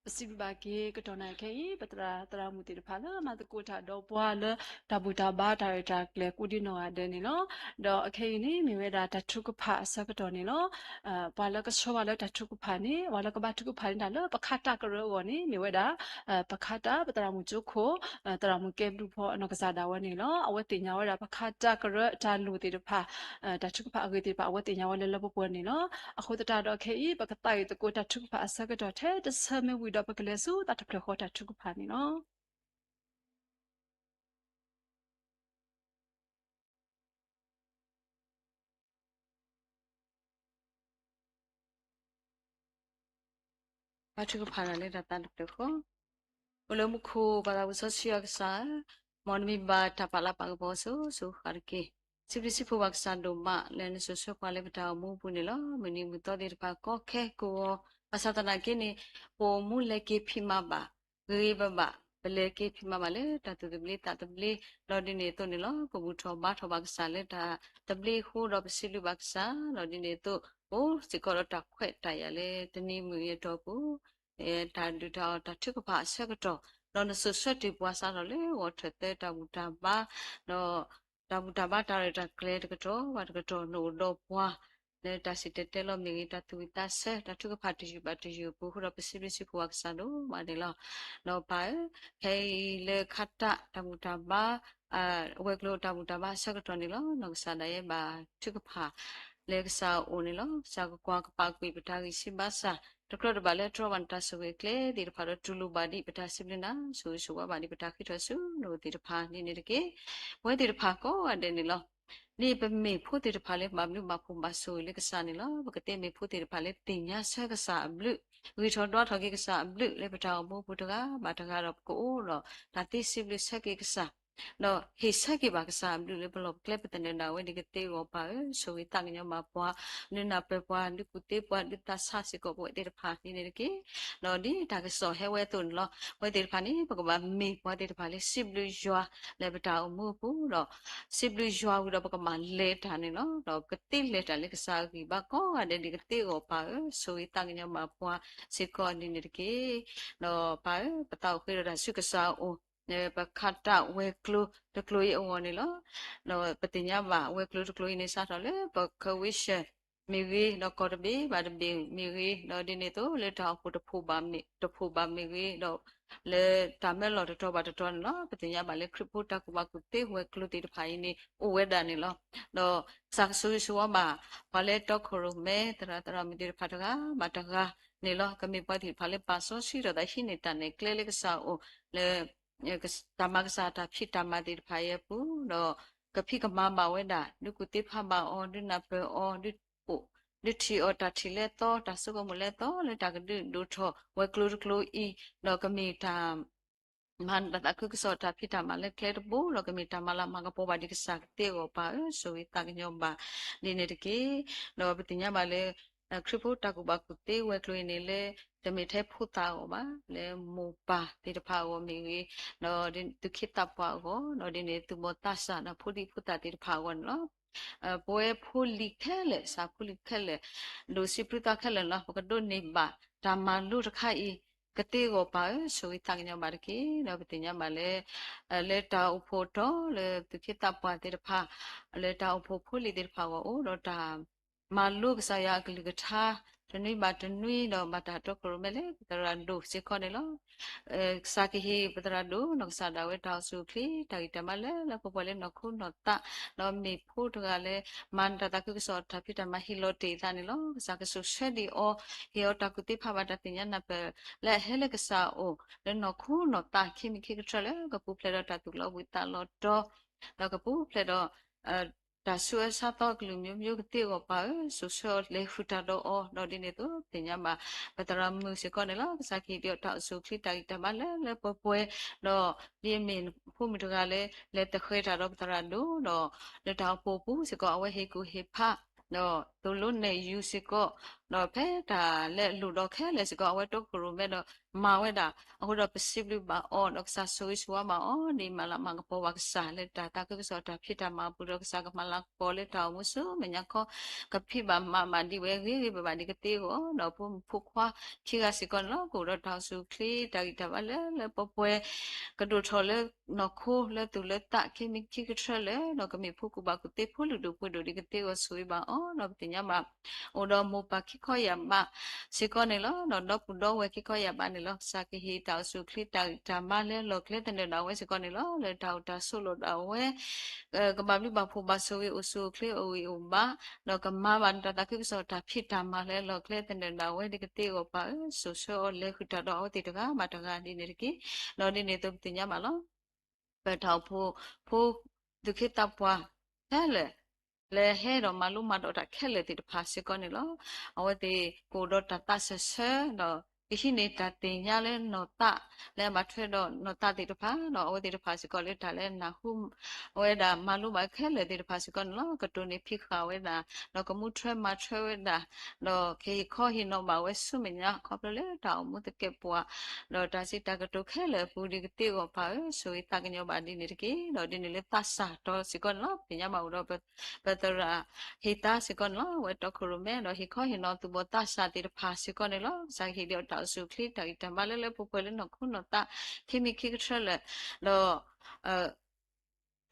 ပစံးဘျုးဘၣ်က့ၤ ကတီၢ်နၣ်ရံၣ်ခဲအံၤ ပသရၣ်သရၣ်မုၣ်သ့ၣ်တဖၣ်လၢမၤသကိးတၢ်ဒီးပှၤလၢ တၢ်ဘူၣ်တၢ်ဘါတၢ်ရဲၣ်တၢ်ကျဲၤကိးဒံနီၢ်ဂၤဒဲးန့ၣ်လီၤ. ဒီးအခဲအံၤန့ၣ် မ့ၢ်ဝဲဒၣ်တၢ်ထုကဖၣ်အဆၢကတီၢ်န့ၣ်လီၤ. ပှၤလၢကဆှၢဘၣ်လၢတၢ်ထုကဖၣ်န့ၣ် ပှၤလၢကဘၣ်ထုကဖၣ်န့ၢ်တၢ်လၢပခးတၢ်ကရၢအဂီၢ်န့ၣ် မ့ၢ်ဝဲဒၣ် ပခးတၢ် ပသရၣ်မုၣ်ကၠိခိၣ် သရၣ်မုၣ်ကဲဘျုးဖီအနီၢ်ကစၢ်ဒၣ်ဝဲန့ၣ်လီၤ. အဝဲသ့ၣ်ညါဝဲဒၣ်ပခးတၢ်ကရၢတၢ်လိၣ်သ့ၣ်တဖၣ် တၢ်ထုကဖၣ်အဂ့ၢ်သ့ၣ်တဖၣ် အဝဲသ့ၣ်ညါဝဲလၢလၢပှဲၤပှဲၤန့ၣ်လီၤ. အဃိသတးဒီးခဲအံၤ ပကသးဝံၣ်သကိးတၢ်ထုကဖၣ်အဆၢကတီၢ်ထဲတဆၢမ့ၢ်ဝံၤဒီး ပကလဲၤဆူတၢ်တဖျၢၣ်ဃီတၢ်ထုကဖၣ်န့ၣ်လီၤ. ပထုကဖၣ်နၤလၢတၢ်သးတဖျၢၣ်ဃီ, အိၣ်လၢမူခိၣ်ပၢ်သးဝံၣ်စီဆှံယွၤကစၢ်ဧၢ, မ်နမံၤဘၣ်တၢ်ပာ်လၤပာ်ကပီၤစိၤစိၤဃၣ်ဃၣ်တက့ၢ်. စံးဘျုးစံးဖှိၣ်ဘၣ်ကစၢ်ဒိၣ်မး လၢနစိာ်ဆှၢပှၤလၢပတၢ်အိၣ်မူအပူၤန့ၣ်လီၤ. မုၢ်နံၤမုၢ်သီသ့ၣ်တဖၣ် ကီခဲကိးဂီၤ, ဘၣ်ဆၣ်သနာ်က့န့ၣ် ပအိၣ်မူလဲၤက့ၤဖံးမၤဘၣ်, ဂ့ၤဂ့ၤဘၣ်ဘၣ် ပလဲၤက့ၤဖံးမၤဘၣ်လၢတၢ်သူၣ်သဘျ့သးသဘျ့, ဒီးဒ်န့ၣ်အသိးန့ၣ်လီၤ. ပဘူၣ်ထီၣ်ဘါထီၣ်ဘၣ်ကစၢ်လၢတၢ်သဘျ့အဃိဒီး ပစံးဘျုးဘၣ်ကစၢ်, ဒီးဒ်န့ၣ်အသိး အိၣ်စ့ၢ်ကီးဒီးတၢ်ခွဲးတၢ်ယာ်လၢတနံၤမုၢ်နံၤအတီၢ်ပူၤ တၢ်ဒုၣ်တၢ်အီၣ်တၢ်ထုကဖၣ်အဆၢကတီၢ်, ဒီးနစိာ်ဆှၢတ့ၢ်ပှၤစးထီၣ်လၢဂီၤထၢၣ်သၢတၢ်ဘူၣ်တၢ်ဘါ, ဒီးတၢ်ဘူၣ်တၢ်ဘါတၢ်ရဲၣ်တၢ်ကျဲၤတကတီၢ်ဘၣ်တကတီၢ် နအိၣ်ဒီးပှၤ လၢတၢ်စံၣ်တဲၤတဲလီၤမ့ၢ်ဂ့ၤ, တၢ်သူၣ်ဝံၣ်သးဆၢ, တၢ်ထုကဖၣ်တယုၢ်ဘၣ်တယုၢ်အပူၤအဃိဒီး ပစံးဘျုးစံးဖှိၣ်ဘၣ်ကစၢ်ဒိၣ်မးန့ၣ်လီၤ. ဒီးပၢ်ဧၢ, ခဲအံၤလၢခါတၢ်တၢ်ဘူၣ်တၢ်ဘါ ဝဲၤကျိၤတၢ်ဘူၣ်တၢ်ဘါအဆၢကတီၢ်န့ၣ်လီၤ. နီၢ်ကစၢ်ဒၣ်ယဲဘၣ်ထုကဖၣ်လၢကစၢ်အအိၣ်န့ၣ်လီၤ. ကစၢ်ကကွၢ်ကပာ်ကွံာ်ပတၢ်ဂံၢ်ဆံးဘါစၢ်, တကြၢးတဘၣ်လၢတြီဘၣ်နတၢ်ဆိၣ်ဂ့ၤအကျဲသ့ၣ်တဖၣ်ဒီး တူၢ်လိာ်ဘၣ်ဒံးပတၢ်စံးဘျုးနၤ, ဆိၣ်ဂ့ၤဆိၣ်ဝါဘၣ်ဒံးပတၢ်ဃ့ထီၣ်ဆူနအိၣ်သ့ၣ်တဖၣ်ဒ်န့ၣ်တက့ၢ်. ပဝဲသ့ၣ်တဖၣ်ကိးဂၤဒဲးန့ၣ်လီၤ. ဒ်ပမ့ၢ်ဖိသ့ၣ်တဖၣ်လၢဘၣ်ဘျုးဘၣ်ဖှိၣ်ဘၣ်ဆိၣ်ဂ့ၤလၢကစၢ်န့ၣ်လီၤ. ပကသ့မ့ၢ်ဖိသ့ၣ်တဖၣ်လၢသ့ၣ်ညါဆၢကစၢ်အဘျုး, ဂံၢ်ထီၣ်ဒွးထီၣ်က့ၤကစၢ်အဘျုးလၢပတၢ်အိၣ်မူအပူၤတဂၤဘၣ်တဂၤဒီး ပကအိၣ်ဒီးတၢ်သ့စံးဘျုးဆၢက့ၤကစၢ်, ဒီးဟ့ၣ်ဆၢက့ၤဘၣ်ကစၢ်အဘျုးလၢပလီၢ်ပကျဲပသနၢၣ်ဒၣ်ဝဲန့ၣ်ကသ့အဂီၢ်ပၢ်ဧၢ, ဆိၣ်ဂ့ၤသးကညီၤဘၣ်ပှၤ, ဒုးနၢ်ပၢၢ်ပှၤ, ဒုးကူၣ်သ့ပှၤ, ဒုးသးဆးစ့ၢ်ကီးပဝဲသ့ၣ်တဖၣ်ဒ်န့ၣ်တက့ၢ်. ဒီးဒ်တၢ်ကစီၣ်ဟဲဝဲအသိးန့ၣ်လီၤ. ပဝဲသ့ၣ်တဖၣ်န့ၣ် ပကဘၣ်မ့ၢ်ပှၤသ့ၣ်တဖၣ်လၢစံးဘျုးယွၤလၢပတၢ်အိၣ်မူအပူၤဒီး စံးဘျုးယွၤဝံၤဒီးပကဘၣ်လဲၤတၢ်န့ၣ်လီၤ. ဒီးပကသ့လဲၤတၢ်လၢကစၢ်အဂံၢ်ဘါကိးဂၤဒဲးန့ၣ်ကသ့အဂီၢ်ပၢ်ဧၢ, ဆိၣ်ဂ့ၤသးကညီၤဘၣ်ပှၤစ့ၢ်ကီးဒ်န့ၣ်တက့ၢ်. ဒီးပၢ်ဧၢ, ပသးအိၣ်ဃ့ဒီးတၢ်ဆူကစၢ်အအိၣ် ပခးတၢ်ဝဲၤကျိၤတကျိၤအံၤအဂီၢ်န့ၣ်လီၤ. ဒီးပသ့ၣ်ညါဘၣ်ဝဲၤကျိၤတကျိၤအံၤန့ၣ် စးထီၣ်လၢပခဝ့ၡၢၣ်မ့ၢ်ဂ့ၤ, ဒီးကီၢ်တဘ့ၣ်ဘၣ်တဘ့ၣ်မ့ၢ်ဂ့ၤ, ဒီးဒ်န့ၣ်အသိးလၢတၢ်အိၣ်ဖှိၣ်တဖှိၣ်ဘၣ်မ့ၢ်ဂ့ၤ, ဒီးလၢတၢ်မၢလီၢ်တတီၤဘၣ်တတီၤန့ၣ်လီၤ. ပသ့ၣ်ညါဘၣ်လၢခရံာ်ဖိတၢ်ကူၣ်ဘၣ်ကူၣ်သ့ဝဲၤကျိၤသ့ၣ်တဖၣ်အံၤန့ၣ် အိၣ်ဝဲဒၣ်န့ၣ်လီၤ. ဒီးကစၢ်ကဆိၣ်ဂ့ၤဆိၣ်ဝါဘၣ် ပှၤလၢတီခိၣ်ရိၣ်မဲ သရၣ်သရၣ်မုၣ်သ့ၣ်တဖၣ်တဂၤဘၣ်တဂၤန့ၣ်လီၤ. ကမ့ၢ်ပှၤသ့ၣ်တဖၣ်လၢပာ်စီဆှံဒီးသးဟံးန့ၢ်တၢ်နဲၣ်ကျဲလၢကစၢ်အအိၣ်လၢ တၢ်မၤကစၢ်တၢ်ဖံးတၢ်မၤသ့ၣ်တဖၣ်အံၤအပူၤ, ဒီးကဖံးကမၤဘၣ်ဝဲဒၣ်, ဒုးကူၣ်သ့ဖးဘၣ်အီၤ, ဒုးနၢ်ပၢၢ်အီၤ, ဒုးအိၣ်, ဒုးထံၣ်အီၤတၢ်ထံၣ်လၢအသီ, တၢ်ဆိကမိၣ်လၢအသီ လၢတၢ်ကဒုးဒိၣ်ထီၣ်ဝဲၤကျိၤတကျိၤအံၤ, ဒီးကမ့ၢ်တၢ် မၤတၢ်သးခုကစီၣ်တၢ်ဖံးတၢ်မၤလၢကျဲတဘိ, ဒီးကမ့ၢ်တၢ်မၤလၤမၤကပီၤဘၣ်ဒံးကစၢ်ကသ့အဂီၢ်ပၢ်ဧၢ, ဆိၣ်ဂ့ၤသးကညီၤဘၣ်ဒ်န့ၣ်တက့ၢ်. ဒီးပသ့ၣ်ညါဘၣ်လၢ ခရံာ်ဖိတၢ်ကူၣ်ဘၣ်ကူၣ်သ့ဝဲၤကျိၤအံၤန့ၣ်လၢ တမ့ၢ်ထဲဖိသၣ်အဂီၢ်ဘၣ်, လၢမိၢ်ပၢ်သ့ၣ်တဖၣ်အဂီၢ်မ့ၢ်ဂ့ၤ, ဒီးသူၣ်က့သးပှၢ်အဂီၢ်, ဒီးဒ်န့ၣ် သူၣ်ဘီၣ်သးစၢ်ဒီးဖိဒံဖိသၣ်သ့ၣ်တဖၣ်အဂီၢ်န့ၣ်လီၤ. ပဝဲဖိလံၤခဲလၢာ်, စၢ်ဖိလံၤခဲလၢာ်, ဒိၣ်စံးဘျုးသးခဲလၢာ်န့ၣ်လီၤ. ပကဒိးန့ၢ်ဘၣ်တၢ်မၤလိတခါအံၤ ကသ့အဂီၢ်ပၢ်ဧၢ, ဆိၣ်ဂ့ၤသးကညီၤဘၣ်တက့ၢ်. ဒီးပသ့ၣ်ညါဘၣ်လၢ လၢတၢ်အိၣ်ဖှိၣ်အတီၢ်လၢသူၣ်က့သးပှၢ်သ့ၣ်တဖၣ်, လၢတၢ်အိၣ်ဖှိၣ်ဖိလံၤသ့ၣ်တဖၣ်အဂီၢ်အိၣ်ဒီးတၢ်မၤလိကစၢ်ယွၤအကလုၢ်ကထါ တနွံဘၣ်တနွံဒီးဘၣ်တၢ်တီခိၣ်ရိၣ်မဲလၢပသရၣ်ဒိၣ်စ့ၢ်ကီးန့ၣ်လီၤ. ကစၢ်ကဟ့ၣ်ပသရၣ်ဒိၣ် နီၢ်ကစၢ်ဒၣ်ဝဲတၢ်အိၣ်ဆူၣ်အိၣ်ချ့ တၢ်ဂံၢ်တၢ်ဘါလၢလၢပှဲၤပှဲၤလၢနီၢ်ခိနီၢ်သး, ဒီးမ့ၢ်ဖိတဂၤလၢ မၤနတၢ်သးခုကစီၣ်တၢ်ဖံးတၢ်မၤဟ့ၣ်လီၤတ့ၢ်အသးန့ၣ်လီၤ. ကစၢ်ကဆိၣ်ဆှၢဒံးအီၤ, ဟ့ၣ်အီၤတၢ်ကူၣ်သ့ဖးဘၣ်တၢ်သ့ၣ်ညါနၢ်ပၢၢ် လၢအဟဲလၢကစၢ်အအိၣ် လၢနီၢ်ခိနီၢ်သးခံမံၤခံကတၢၢ်လၢကပူၤဖျဲးဒီးတၢ်သူၣ်လီၤဘှံးသးလီၤတီၤ, ဒီးကပူၤဖျဲးဒီး တၢ်ဆူးအၢဆါသီအကလုာ်မျိုးမျိုးကသ့အဂီၢ်ပၢ်ဧၢ, ဆိၣ်ဆှၢအီၤလဲၤဃုာ်တၢ်ဒီးအီၤ, ဒီးဒ်န့ၣ်အသိးသ့ၣ်ညါဘၣ် ပသရၣ်မုၣ်စ့ၢ်ကီးန့ၣ်လီၤ. ကစၢ်ကဟ့ၣ်ဒံးအီၤတၢ်အိၣ်ဆူၣ်အိၣ်ချ့တၢ်ဂံၢ်တၢ်ဘါလၢလၢပှဲၤပှဲၤ, ဒီးဒ်အမ့ၢ်ဖိမုၣ်တဂၤလၢ လဲၤသဃဲၤတၢ်ဒီးပသရၣ်ဒိၣ်, ဒီးလၢတၢ်အိၣ်ဖှိၣ်အပူၤစ့ၢ်ကီး အဝဲဟ့ၣ်ကူၣ်ဟ့ၣ်ဖး, ဒီးသိၣ်လိနဲၣ်ယူၤစ့ၢ်ကီး ဒီးဖဲတၢ်လၢအလိၣ်ဒီးခဲလၢာ်စ့ၢ်ကီး အဝဲတီခိၣ်ရိၣ်မဲဒီးမၤဝဲဒၣ်, အဃိဒီးပစံးဘျုးဘၣ်အီၤ ဒီးကစၢ်ဆိၣ်ဂ့ၤဆိၣ်ဝါဘၣ်အီၤ ဒ်မၤလၤမၤကပီၤဘၣ်ကစၢ် လၢတၢ်သးခုကစီၣ်တၢ်ဖံးတၢ်မၤအပူၤဒီး ကစၢ်ကမၤလၤကပီၤလၢတၢ်အိၣ်မူဆူမဲာ်ညါခီ ကဖံးဘၣ်မၤဘၣ်ဒ်ဝဲဂ့ၤဂ့ၤဘၣ်ဘၣ်ဒ်ကသ့အဂီၢ် ဒီးဖိမုၣ်ဖိခွါခံဂၤစ့ၢ်ကီးန့ၣ်လီၤ. ကအိၣ်ဒီးတၢ်အိၣ်ဆူၣ်အိၣ်ချ့ တၢ်ဂံၢ်တၢ်ဘါလၢလၢပှဲၤပှဲၤ ကဒိၣ်ထီၣ်လၢနီၢ်ခိလၢသူၣ်လၢသး ခံမံၤခံကထြၢလၢာ် ဒီးကမ့ၢ်ဖိကူၣ်ဘၣ်ကူၣ်သ့ ဖိလုၢ်ဒိၣ်ပှ့ၤဒိၣ်ဒ်ကသ့အဂီၢ် ဆိၣ်ဂ့ၤဘၣ်အီၤ ဒီးပသ့ၣ်ညါဘၣ် အိၣ်ဒီးမိၢ်ပၢ်ခံခီယာ်ဘးစ့ၢ်ကီးန့ၣ်လီၤ. ဒီးဒီပုၢ်ဒီဝဲၢ်ခံခီယာ်ဘးန့ၣ်လီၤ. ကစၢ်ကဟ့ၣ်တၢ်အိၣ်ဆူၣ်အိၣ်ချ့ တၢ်ဂံၢ်တၢ်ဘါလၢလီၢ်ကျဲသနၢၣ်ဒၣ်ဝဲစ့ၢ်ကီးန့ၣ်လီၤ. လၢတၢ်အိၣ်တၢ်ဆိးလီၢ်ဒၣ်ဝဲ ကဘၣ်ဘျုးဘၣ်ဖှိၣ်ဘၣ်ဆိၣ်ဂ့ၤ အိၣ်ဆူၣ်အိၣ်ချ့ အိၣ်ဂံၢ်အိၣ်ဘါ ဒီးကမၤဘၣ်တၢ်သးခုကစီၣ်တၢ်ဖံးတၢ်မၤလၢလီၢ်ကျဲသနၢၣ်ဒၣ်ဝဲဒ်ကသ့အဂီၢ်ပၢ်ဧၢ, စိာ်ဆှၢအီၤလဲၤဃုာ်တၢ်ဒီးအဝဲသ့ၣ်တဂၤဘၣ်တဂၤဒ်န့ၣ်တက့ၢ်. ဒီးဒ်န့ၣ်အသိးပသ့ၣ်ညါဘၣ်လီၤ. ပတၢ်အိၣ်ဖှိၣ်ဖိ သူၣ်က့သးပှၢ်ခဲလၢာ် လၢဟဲဒီးမၤလိမၤဒိးတၢ်ခဲလၢာ်သ့ၣ်တဖၣ်စ့ၢ်ကီးန့ၣ်လီၤ. အဝဲသ့ၣ်ကအိၣ်ဒီးတၢ်သးစၢၢ်ဆၢ ဒီးကဟံးန့ၢ်တၢ်သ့ၣ်ညါလၢနီၢ်သး လၢအဘၣ်ထွဲဒီးနီၢ်သးသ့ၣ်တဖၣ် ဒီးအဝဲသ့ၣ်တဖၣ်စ့ၢ်ကီးလၢတၢ်လၢနၢ်ဟူ အဝဲဒၣ်မၤလိဘၣ်ခဲလၢာ်သ့ၣ်တဖၣ်စ့ၢ်ကီးန့ၣ်လီၤ. ကတိၤန့ၢ်ဖံးဃာ်ဝဲဒၣ် ဒီးကမူထွဲမၤထွဲဝဲဒၣ် ဒီးကဟ့ၣ်ခီဟ့ၣ်နီၤဘၣ်ဝဲဆူမဲာ်ညါခီဖျိလၢတၢ်အိၣ်မူသကဲာ်ပဝး ဒီးတၢ်စံးတၢ်ကတိၤခဲလၢာ်အပူၤဒ်ကသ့အဂီၢ်ပၢ်ဧၢ, ဆိၣ်ဂ့ၤသးကညီၤဘၣ်ဒ်န့ၣ်တက့ၢ်. ဒီးဒ်န့ၣ်လၢသးစၢ်တီစ့ၢ်ကီးန့ၣ်လီၤ. ပသ့ၣ်ညါဘၣ်အိၣ်ဒီး ပသရၣ်ဟ့ၣ်သါစ့ၢ်ကီးန့ၣ်လီၤ. အဝဲတီခိၣ်ရိၣ်မဲ ဒီးဟ့ၣ်ခီဟ့ၣ်နီၤသူၣ်ဘီၣ်သးစၢ်သ့ၣ်တဖၣ်စ့ၢ်ကီးန့ၣ်လီၤ. ကစၢ်ကဟ့ၣ်ဒံးအီၤတၢ်အိၣ်ဆူၣ်အိၣ်ချ့ တၢ်ဂံၢ်တၢ်ဘါလၢလၢပှဲၤပှဲၤလၢနီၢ်ခိနီၢ်သး ခံမံၤခံကထြၢလၢာ် ဒီး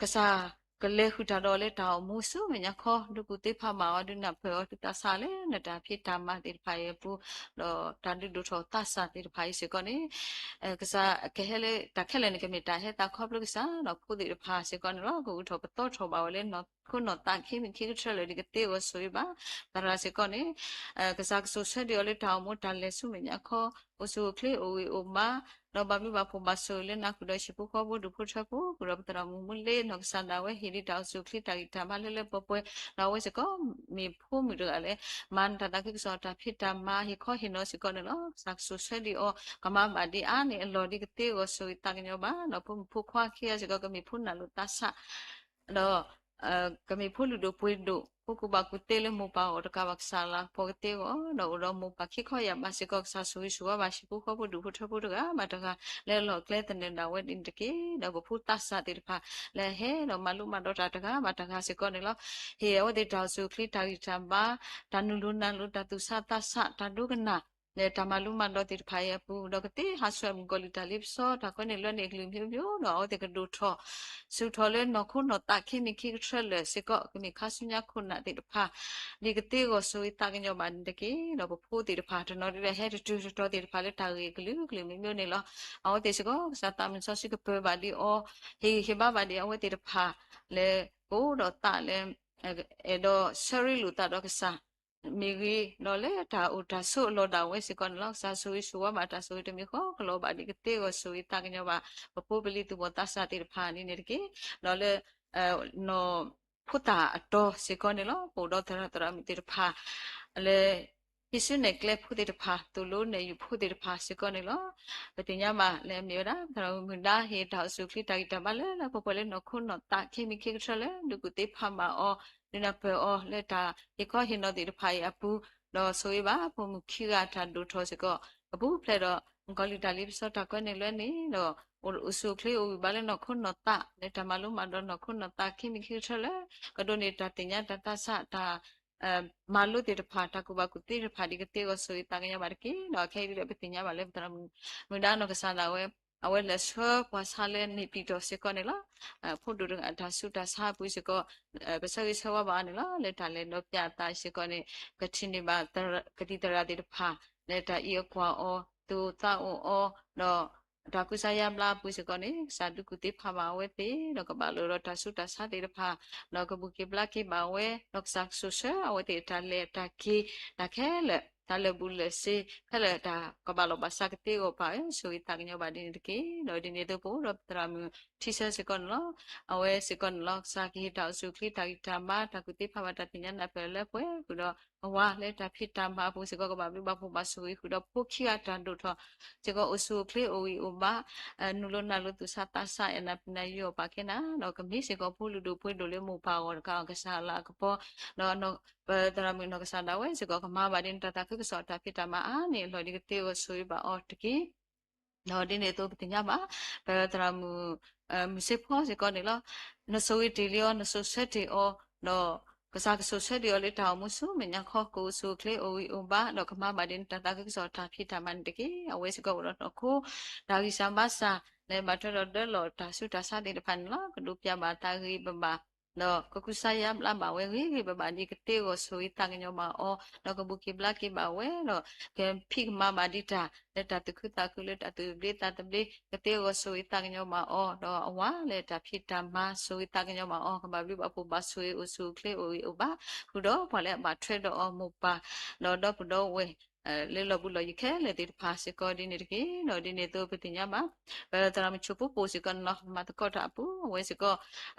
ကစၢ်ကလဲၤဃုာ်တၢ်ဒီးလၢတၢ်အိၣ်မူဆူမဲာ်ညါခီ ဒုးကူၣ်သ့ဖးမၤအီၤ ဒုးနၢ်ပၢၢ်အီၤ ဒုးသးစၢ်လၢနတၢ်ဖံးတၢ်မၤသ့ၣ်တဖၣ်အံၤအပူၤ ဒီးတၢ်ဒုးဒိၣ်ထီၣ်သးစၢ်သ့ၣ်တဖၣ်အံၤစ့ၢ်ကီးန့ၣ် ကစၢ်ကဟဲလၢတၢ်ခဲလၢာ်န့ၣ် ကမ့ၢ်တၢ်ဟဲသးခီဖျိကစၢ် ဒီးဖိသ့ၣ်တဖၣ်စ့ၢ်ကီးန့ၣ်လီၤ. ကဂုာ်ထီၣ်ပသီထီၣ်ဘၣ်ဝဲလၢနီၢ်ခိနီၢ်သး ခံမံၤခံကထြၢလၢာ်ဒ်ကသ့အဂီၢ်ဆိၣ်ဂ့ၤဘၣ် သရၣ်စ့ၢ်ကီးန့ၣ် ကစၢ်ကစိာ်ဆှၢဒံးအီၤလၢတၢ်အိၣ်မူတၢ်လဲၤဆူမဲာ်ညါခီ အိၣ်ဆူၣ်အိၣ်ချ့အိၣ်ဂံၢ်အိၣ်ဘါ ဒီးဘၣ်ဘျုးဘၣ်ဖှိၣ်ဘၣ်ဆိၣ်ဂ့ၤလၢနၢ်ဃုာ်ဒီးဟံၣ်ဖိဃီဖိဒူၣ်ဖိထၢဖိ ဃုာ်ဒီးပသရၣ်မုၣ်မူလ့ နီၢ်ကစၢ်ဒၣ်ဝဲ ဟ့ၣ်ဒံးတၢ်အိၣ်ဆူၣ်အိၣ်ချ့တၢ်ဂံၢ်တၢ်ဘါလၢလၢပှဲၤပှဲၤ ဒီးအဝဲစ့ၢ်ကီး မ့ၢ်ဖိမုၣ်တဂၤလၢ မၤနတၢ်သးခုကစီၣ်တၢ်ဖံးတၢ်မၤ ဟ့ၣ်ခီဟ့ၣ်နီၤစ့ၢ်ကီးန့ၣ်လီၤ. ကစၢ်ကစိာ်ဆှၢဒံးအီၤ ကမၤဘၣ်ဒံးအါန့ၢ်အလီၢ်ဒ်ကသ့အဂီၢ်ဆိၣ်ဂ့ၤသးကညီၤဘၣ် ဒီးဖိမုၣ်ဖိခွါခံဂၤစ့ၢ်ကီး ကမ့ၢ်ဖိနၢ်လိာ်သးဆး ဒီး ကမ့ၢ်ဖိလုၢ်ဒိၣ်ပှ့ၤဒိၣ် ဖိကူၣ်ဘၣ်ကူၣ်သ့လၢမိၢ်ပၢ်အအိၣ်တကးဘၣ်ကစၢ်လၤကပီၤကသ့အဂီၢ် ဒီးအိၣ်ဒီးမိၢ်ပၢ်ခံခီယာ်ဘးစ့ၢ်ကီး ကစၢ်ဆိၣ်ဂ့ၤဆိၣ်ဝါဘၣ်ဟံၣ်ဖိဃီဖိဒူၣ်ဖိထၢဖိတဂၤဘၣ်တဂၤ လၢလီၢ်ကျဲသနၢၣ်ဒၣ်ဝဲဒ်န့ၣ်တက့ၢ်. ဒီးပဖိသးစၢ်သ့ၣ်တဖၣ် လၢဟဲဒီးမၤလိမၤဒိးတၢ်တဂၤဘၣ်တဂၤစ့ၢ်ကီးန့ၣ်လီၤ. ဟ့ၣ်အဝဲသ့ၣ်တၢ်အိၣ်ဆူၣ်အိၣ်ချ့တၢ်ဂံၢ်တၢ်ဘါ တၢ်နုာ်လီၤနၢ်လီၤ တၢ်သူၣ်ဆးသးဆး တၢ်ဒိကနၣ် လၢတၢ်မၤလိမၤဒိးသ့ၣ်တဖၣ်အံၤအပူၤ ဒီးကသ့ဟးဆှဲးမုၣ်ကီၤလံၢ်တၢ်လ့ပစီ တၢ်ကွဲးန့ၢ်လွဲန့ၢ်အကလုာ်မ့ၢ်အိၣ်မ့ၢ်အိၣ်ဒီး အဝဲသ့ၣ်ကဒိၣ်ထီၣ် ဆူၣ်ထီၣ်လၢနီၢ်ခိနီၢ်သးခံမံၤခံကထြၢလၢာ်စ့ၢ်ကီး ကမ့ၢ်ခါဆူညါခိၣ်နၢ်သ့ၣ်တဖၣ် ဒ်ကသ့အဂီၢ်ဆိၣ်ဂ့ၤသးကညီၤဘၣ်န့ၣ်တက့ၢ်. ဒီးပဖိသ့ၣ်တဖၣ် တနီၤဒ်လဲၣ်ဟဲတတုၤတတီၤသ့ၣ်တဖၣ်လၢတၢ်ဂ့ၢ်အကလုာ်ကလုာ်မ့ၢ်မ့ၢ်အိၣ်န့ၣ်လီၤ. အဝဲသ့ၣ်စ့ၢ်ကီး ကစၢ်သးမုၢ်စီဆှံကပၢၤဘၣ်ဒံးအီၤ ဟ့ၣ်ဂံၢ်ဟ့ၣ်ဘါဘၣ်ဒံးအဝဲသ့ၣ်တဖၣ် လၢကအိၣ်ဒီးသးလၢ အဲၣ်ဒိးဆၢရ့လိာ်သးဒီးကစၢ် မ့ၢ်ဂ့ၤ ဒီးလၢတၢ်အိၣ်တၢ်ဆိးအလီၢ်ဒၣ်ဝဲစ့ၢ်ကီးန့ၣ်လီၤ. ကစၢ်ဆိၣ်ဂ့ၤဆိၣ်ဝါဘၣ်တၢ်ဆိၣ်ဂ့ၤတမံၤဃီ ကလီၤဘၣ်ဒံးကသ့အဂီၢ်ဆိၣ်ဂ့ၤသးကညီၤဘၣ် ပဖိပလံၤသူၣ်ဘီၣ်သးစၢ်သ့ၣ်တဖၣ်န့ၣ်န့ၣ်တက့ၢ်. ဒီးလၢ နီၢ်ဖိသၣ်အတီၤစ့ၢ်ကီးန့ၣ်လီၤ. ပအိၣ်ဒီးသရၣ်သရၣ်မုၣ်သ့ၣ်တဖၣ် လၢ ဟံးစုနဲၣ်ကျဲဖိသ့ၣ်တဖၣ် သိၣ်လိနဲၣ်ယုာ်ဖိသ့ၣ်တဖၣ်စ့ၢ်ကီးန့ၣ်လီၤ. ပသ့ၣ်ညါဘၣ်လၢအမ့ၢ်ဝဲဒၣ် သရၣ်မုၣ်မုၢ်ဒါ ဟ့ၣ်တၢ်အိၣ်ဆူၣ်အိၣ်ချ့တၢ်ဂံၢ်တၢ်ဘါလၢလၢပှဲၤပှဲၤလၢနီၢ်ခိနီၢ်သး ခံမံၤခံကထြၢလၢ ဒုးကူၣ်သ့ဖးမၤအီၤ ဒုးနၢ်ပၢၢ်အီၤလၢတၢ်ဟ့ၣ်ခီဟ့ၣ်နီၤသ့ၣ်တဖၣ်အံၤအပူၤ ဒီးဆိၣ်ဂ့ၤဘၣ် ဖိမုၣ်ခံဂၤတၢ်ဒိၣ်ထီၣ်စ့ၢ်ကီး အပူၤဖျဲးဒီး မုၣ်ကီၤလံၢ်တၢ်လ့ပစီတၢ်ကွဲးန့ၢ်လွဲန့ၣ်ဒီး အိၣ်ဆူၣ်အိၣ်ချ့အိၣ်ဂံၢ်ဘါလၢနီၢ်ခိနီၢ်သး လၢတၢ်မၤလိမၤဒိးနီၢ်ခိနီၢ်သး ခံမံၤခံကထြၢလၢ ကဒိးန့ၢ်တၢ်သ့ၣ်ညါတၢ်သးဆး တၢ် မၤလိသ့ၣ်တဖၣ် တၢ်ကူၣ်ဘၣ်ကူၣ်သ့တဖၣ်ဒ်ကသ့အဂီၢ်ဆိၣ်ဂ့ၤသးကညီၤဘၣ်တက့ၢ်. ဒီးခဲအံၤဒ်လဲၣ်ပသ့ၣ်ညါဘၣ်လၢပသရၣ်မုၣ် မုၢ်ဒါနီၢ်ကစၢ်ဒၣ်ဝဲ အဝဲလဲၤဆှၢပှၤဆါလၢန့ၣ်ပံၤတီၢ်စ့ၢ်ကီးန့ၣ်လီၤ. ဖိဒိၣ်တဂၤအတၢ်ဆူးတၢ်ဆါအပူၤစ့ၢ်ကီး ကဆၢဂ့ၤဆၢဝါဘၣ်အီၤန့ၣ်လီၤ. လၢတၢ်လဲၤဒီးပၠးအသးစ့ၢ်ကီးန့ၣ် ကထံၣ်န့ၢ်ဘၣ် ကသံၣ်သရၣ်သ့ၣ်တဖၣ် လၢတၢ်အံးအီၤကွၢ်အီၤ သူၣ်အိၣ်သးအိၣ်အီၤ ဒီး တၢ်ကူစါယါဘျါအပူၤစ့ၢ်ကီးန့ၣ် ကစၢ်ဒုးကူၣ်သ့ဖးမၤအဝဲသ့ၣ် ဒီးကဘၣ်လိာ်ဒီးတၢ်ဆူးတၢ်ဆါသ့ၣ်တဖၣ် ဒီးကဘူၣ်က့ၤဘျါက့ၤဘၣ်ဝဲ ဒီးကစၢ်ကစိာ်ဆှၢအဝဲသ့ၣ်အတၢ်လဲၤအတၢ်က့ၤ တၢ်ခဲလၢာ် တၢ်လၢာ်ဘူၣ်လၢာ်စ့ ဖဲလၢတၢ်ကဘၣ်လီၤဘၣ်စးကသ့အဂီၢ် ပၢ်ဧၢ ဆိၣ်ဂ့ၤသးကညီၤဘၣ်ဒ်န့ၣ်တက့ၢ်. ဒီးဒ်န့ၣ်အသိး ပအိၣ်ဒီးပသရၣ်မုၣ်ထံဆၢစ့ၢ်ကီးန့ၣ်လီၤ. အဝဲစ့ၢ်ကီးန့ၣ်လီၤ ကစၢ်ကဟ့ၣ်တၢ်အိၣ်ဆူၣ်အိၣ်ချ့ တၢ်ဂံၢ်တၢ်ဘါ တၢ်ကူၣ်သ့ဖးဘၣ် တၢ်သ့ၣ်ညါနၢ်ပၢၢ်လၢပှဲၤဃုာ်ဒီး အဝၤလၢတၢ်ဖံးတၢ်မၤအပူၤစ့ၢ်ကီး ကဘၣ်ဘျုးဘၣ်ဖှိၣ်ဘၣ်ဆိၣ်ဂ့ၤဃုာ်ဒီး ဖိခံဂၤတၢ်ဒိၣ်ထီၣ်စ့ၢ်ကီး အိၣ်ဆူၣ်အိၣ်ချ့အိၣ်ဂံၢ်အိၣ်ဘါ နုာ်လီၤနုာ်လီၤသူၣ်ဆးသးဆး အဲၣ်နၤပနၤယွၤပာ်ကဲနၤ ဒီးကမ့ၢ်စ့ၢ်ကီးဖိလုၢ်ဒိၣ်ပှ့ၤဒိၣ်လၢမိၢ်ပၢ်အဂီၢ်တကး ကစၢ်အလၤအကပီၤ ဒီးပသရၣ်မုၣ်နီၢ်ကစၢ်ဒၣ်ဝဲစ့ၢ်ကီး ကမၤဘၣ်ဒ်န့ၣ် တၢ်သးခုကစီၣ်တၢ်ဖံးတၢ်မၤအါန့ၢ်အလီၢ်ဒ်ကသ့အဂီၢ် ဆိၣ်ဂ့ၤဘၣ်အီၤတက့ၢ်. ဒီးဒ်န့ၣ်အသိးပသ့ၣ်ညါဘၣ် ပသရၣ်မုၣ် မုၢ်စ့ဖီစ့ၢ်ကီးန့ၣ်လီၤ. နဆိၣ်ဂ့ၤတ့ၢ်လံအီၤ နဆိၣ်ဆၢတ့ၢ်အီၤ ဒီးကစၢ်ကဆိၣ်ဆၢတ့ၢ်အီၤလၢတၢ်အိၣ်မူဆူမဲာ်ညါခီ ကအိၣ်ဆူၣ်အိၣ်ချ့အိၣ်ဂံၢ်အိၣ်ဘါ ဒီးကမၤဘၣ်ဒ်န့ၣ် တၢ်သးခုကစီၣ်တၢ်ဖံးတၢ်မၤန့ၣ်တက့ၢ်. အဝဲစ့ၢ်ကီးအိၣ်ဒီးနီၢ်ခိ တၢ်ဂံၢ်စၢ်ဘါစၢ် လၢဘၣ်ထွဲဒီးဒၢလီၢ်တၢ်ဆူးတၢ်ဆါသ့ၣ်တဖၣ်န့ၣ်လီၤ. ကဒိးပၠးဘၣ်တၢ်ဂ့ၤဘၣ်ဘၣ် ဒီးကကူစါယါဘျါဘၣ်ဝဲဂ့ၤဂ့ၤဘၣ်ဘၣ်ဒ်ကသ့အဂီၢ် ဆိၣ်ဂ့ၤသးကညီၤဘၣ်အီၤ ဒီးကဘူးက့ၤဘျါက့ၤဘၣ်ဝဲ ဒီးကဖံးကမၤဘၣ်ဒ်တၢ် လၢတၢ်သူၣ်ခုသးခုလၢတၢ်သူၣ်သဘျ့သးသဘျ့ ကသ့အဂီၢ် ဆိၣ်ဂ့ၤသးကညီၤဘၣ်အီၤ ဒီးအဝၤလၢတၢ်ဖံးတၢ်မၤ ဆိၣ်ဂ့ၤသးကညီၤဘၣ်အီၤ ကဘၣ်ဘျုးဘၣ်ဖှိၣ်ဘၣ်ဆိၣ်ဂ့ၤအိၣ်ဆူၣ်အိၣ်ချ့အိၣ်ဂံၢ်အိၣ်ဘါ ဃုာ်ဒီးပှၤလၢအဘၣ်ထွဲဒီးအီၤမိၢ်ပၢ် ဒီးဒီပုၢ်ဒီဝဲၢ် လၢလီၢ်ဘူးလီၢ်ယံၤခဲလၢာ်သ့ၣ်တဖၣ်စ့ၢ်ကီးဒ်န့ၣ်တက့ၢ်. ဒီးဒ်န့ၣ်အသိးပသ့ၣ်ညါဘၣ် ပသရၣ်မုၣ်ဆိၣ်ဖိပိၢ်စ့ၢ်ကီးန့ၣ်လီၤ. မၤသကိးတၢ်အပူၤ အဝဲစ့ၢ်ကီး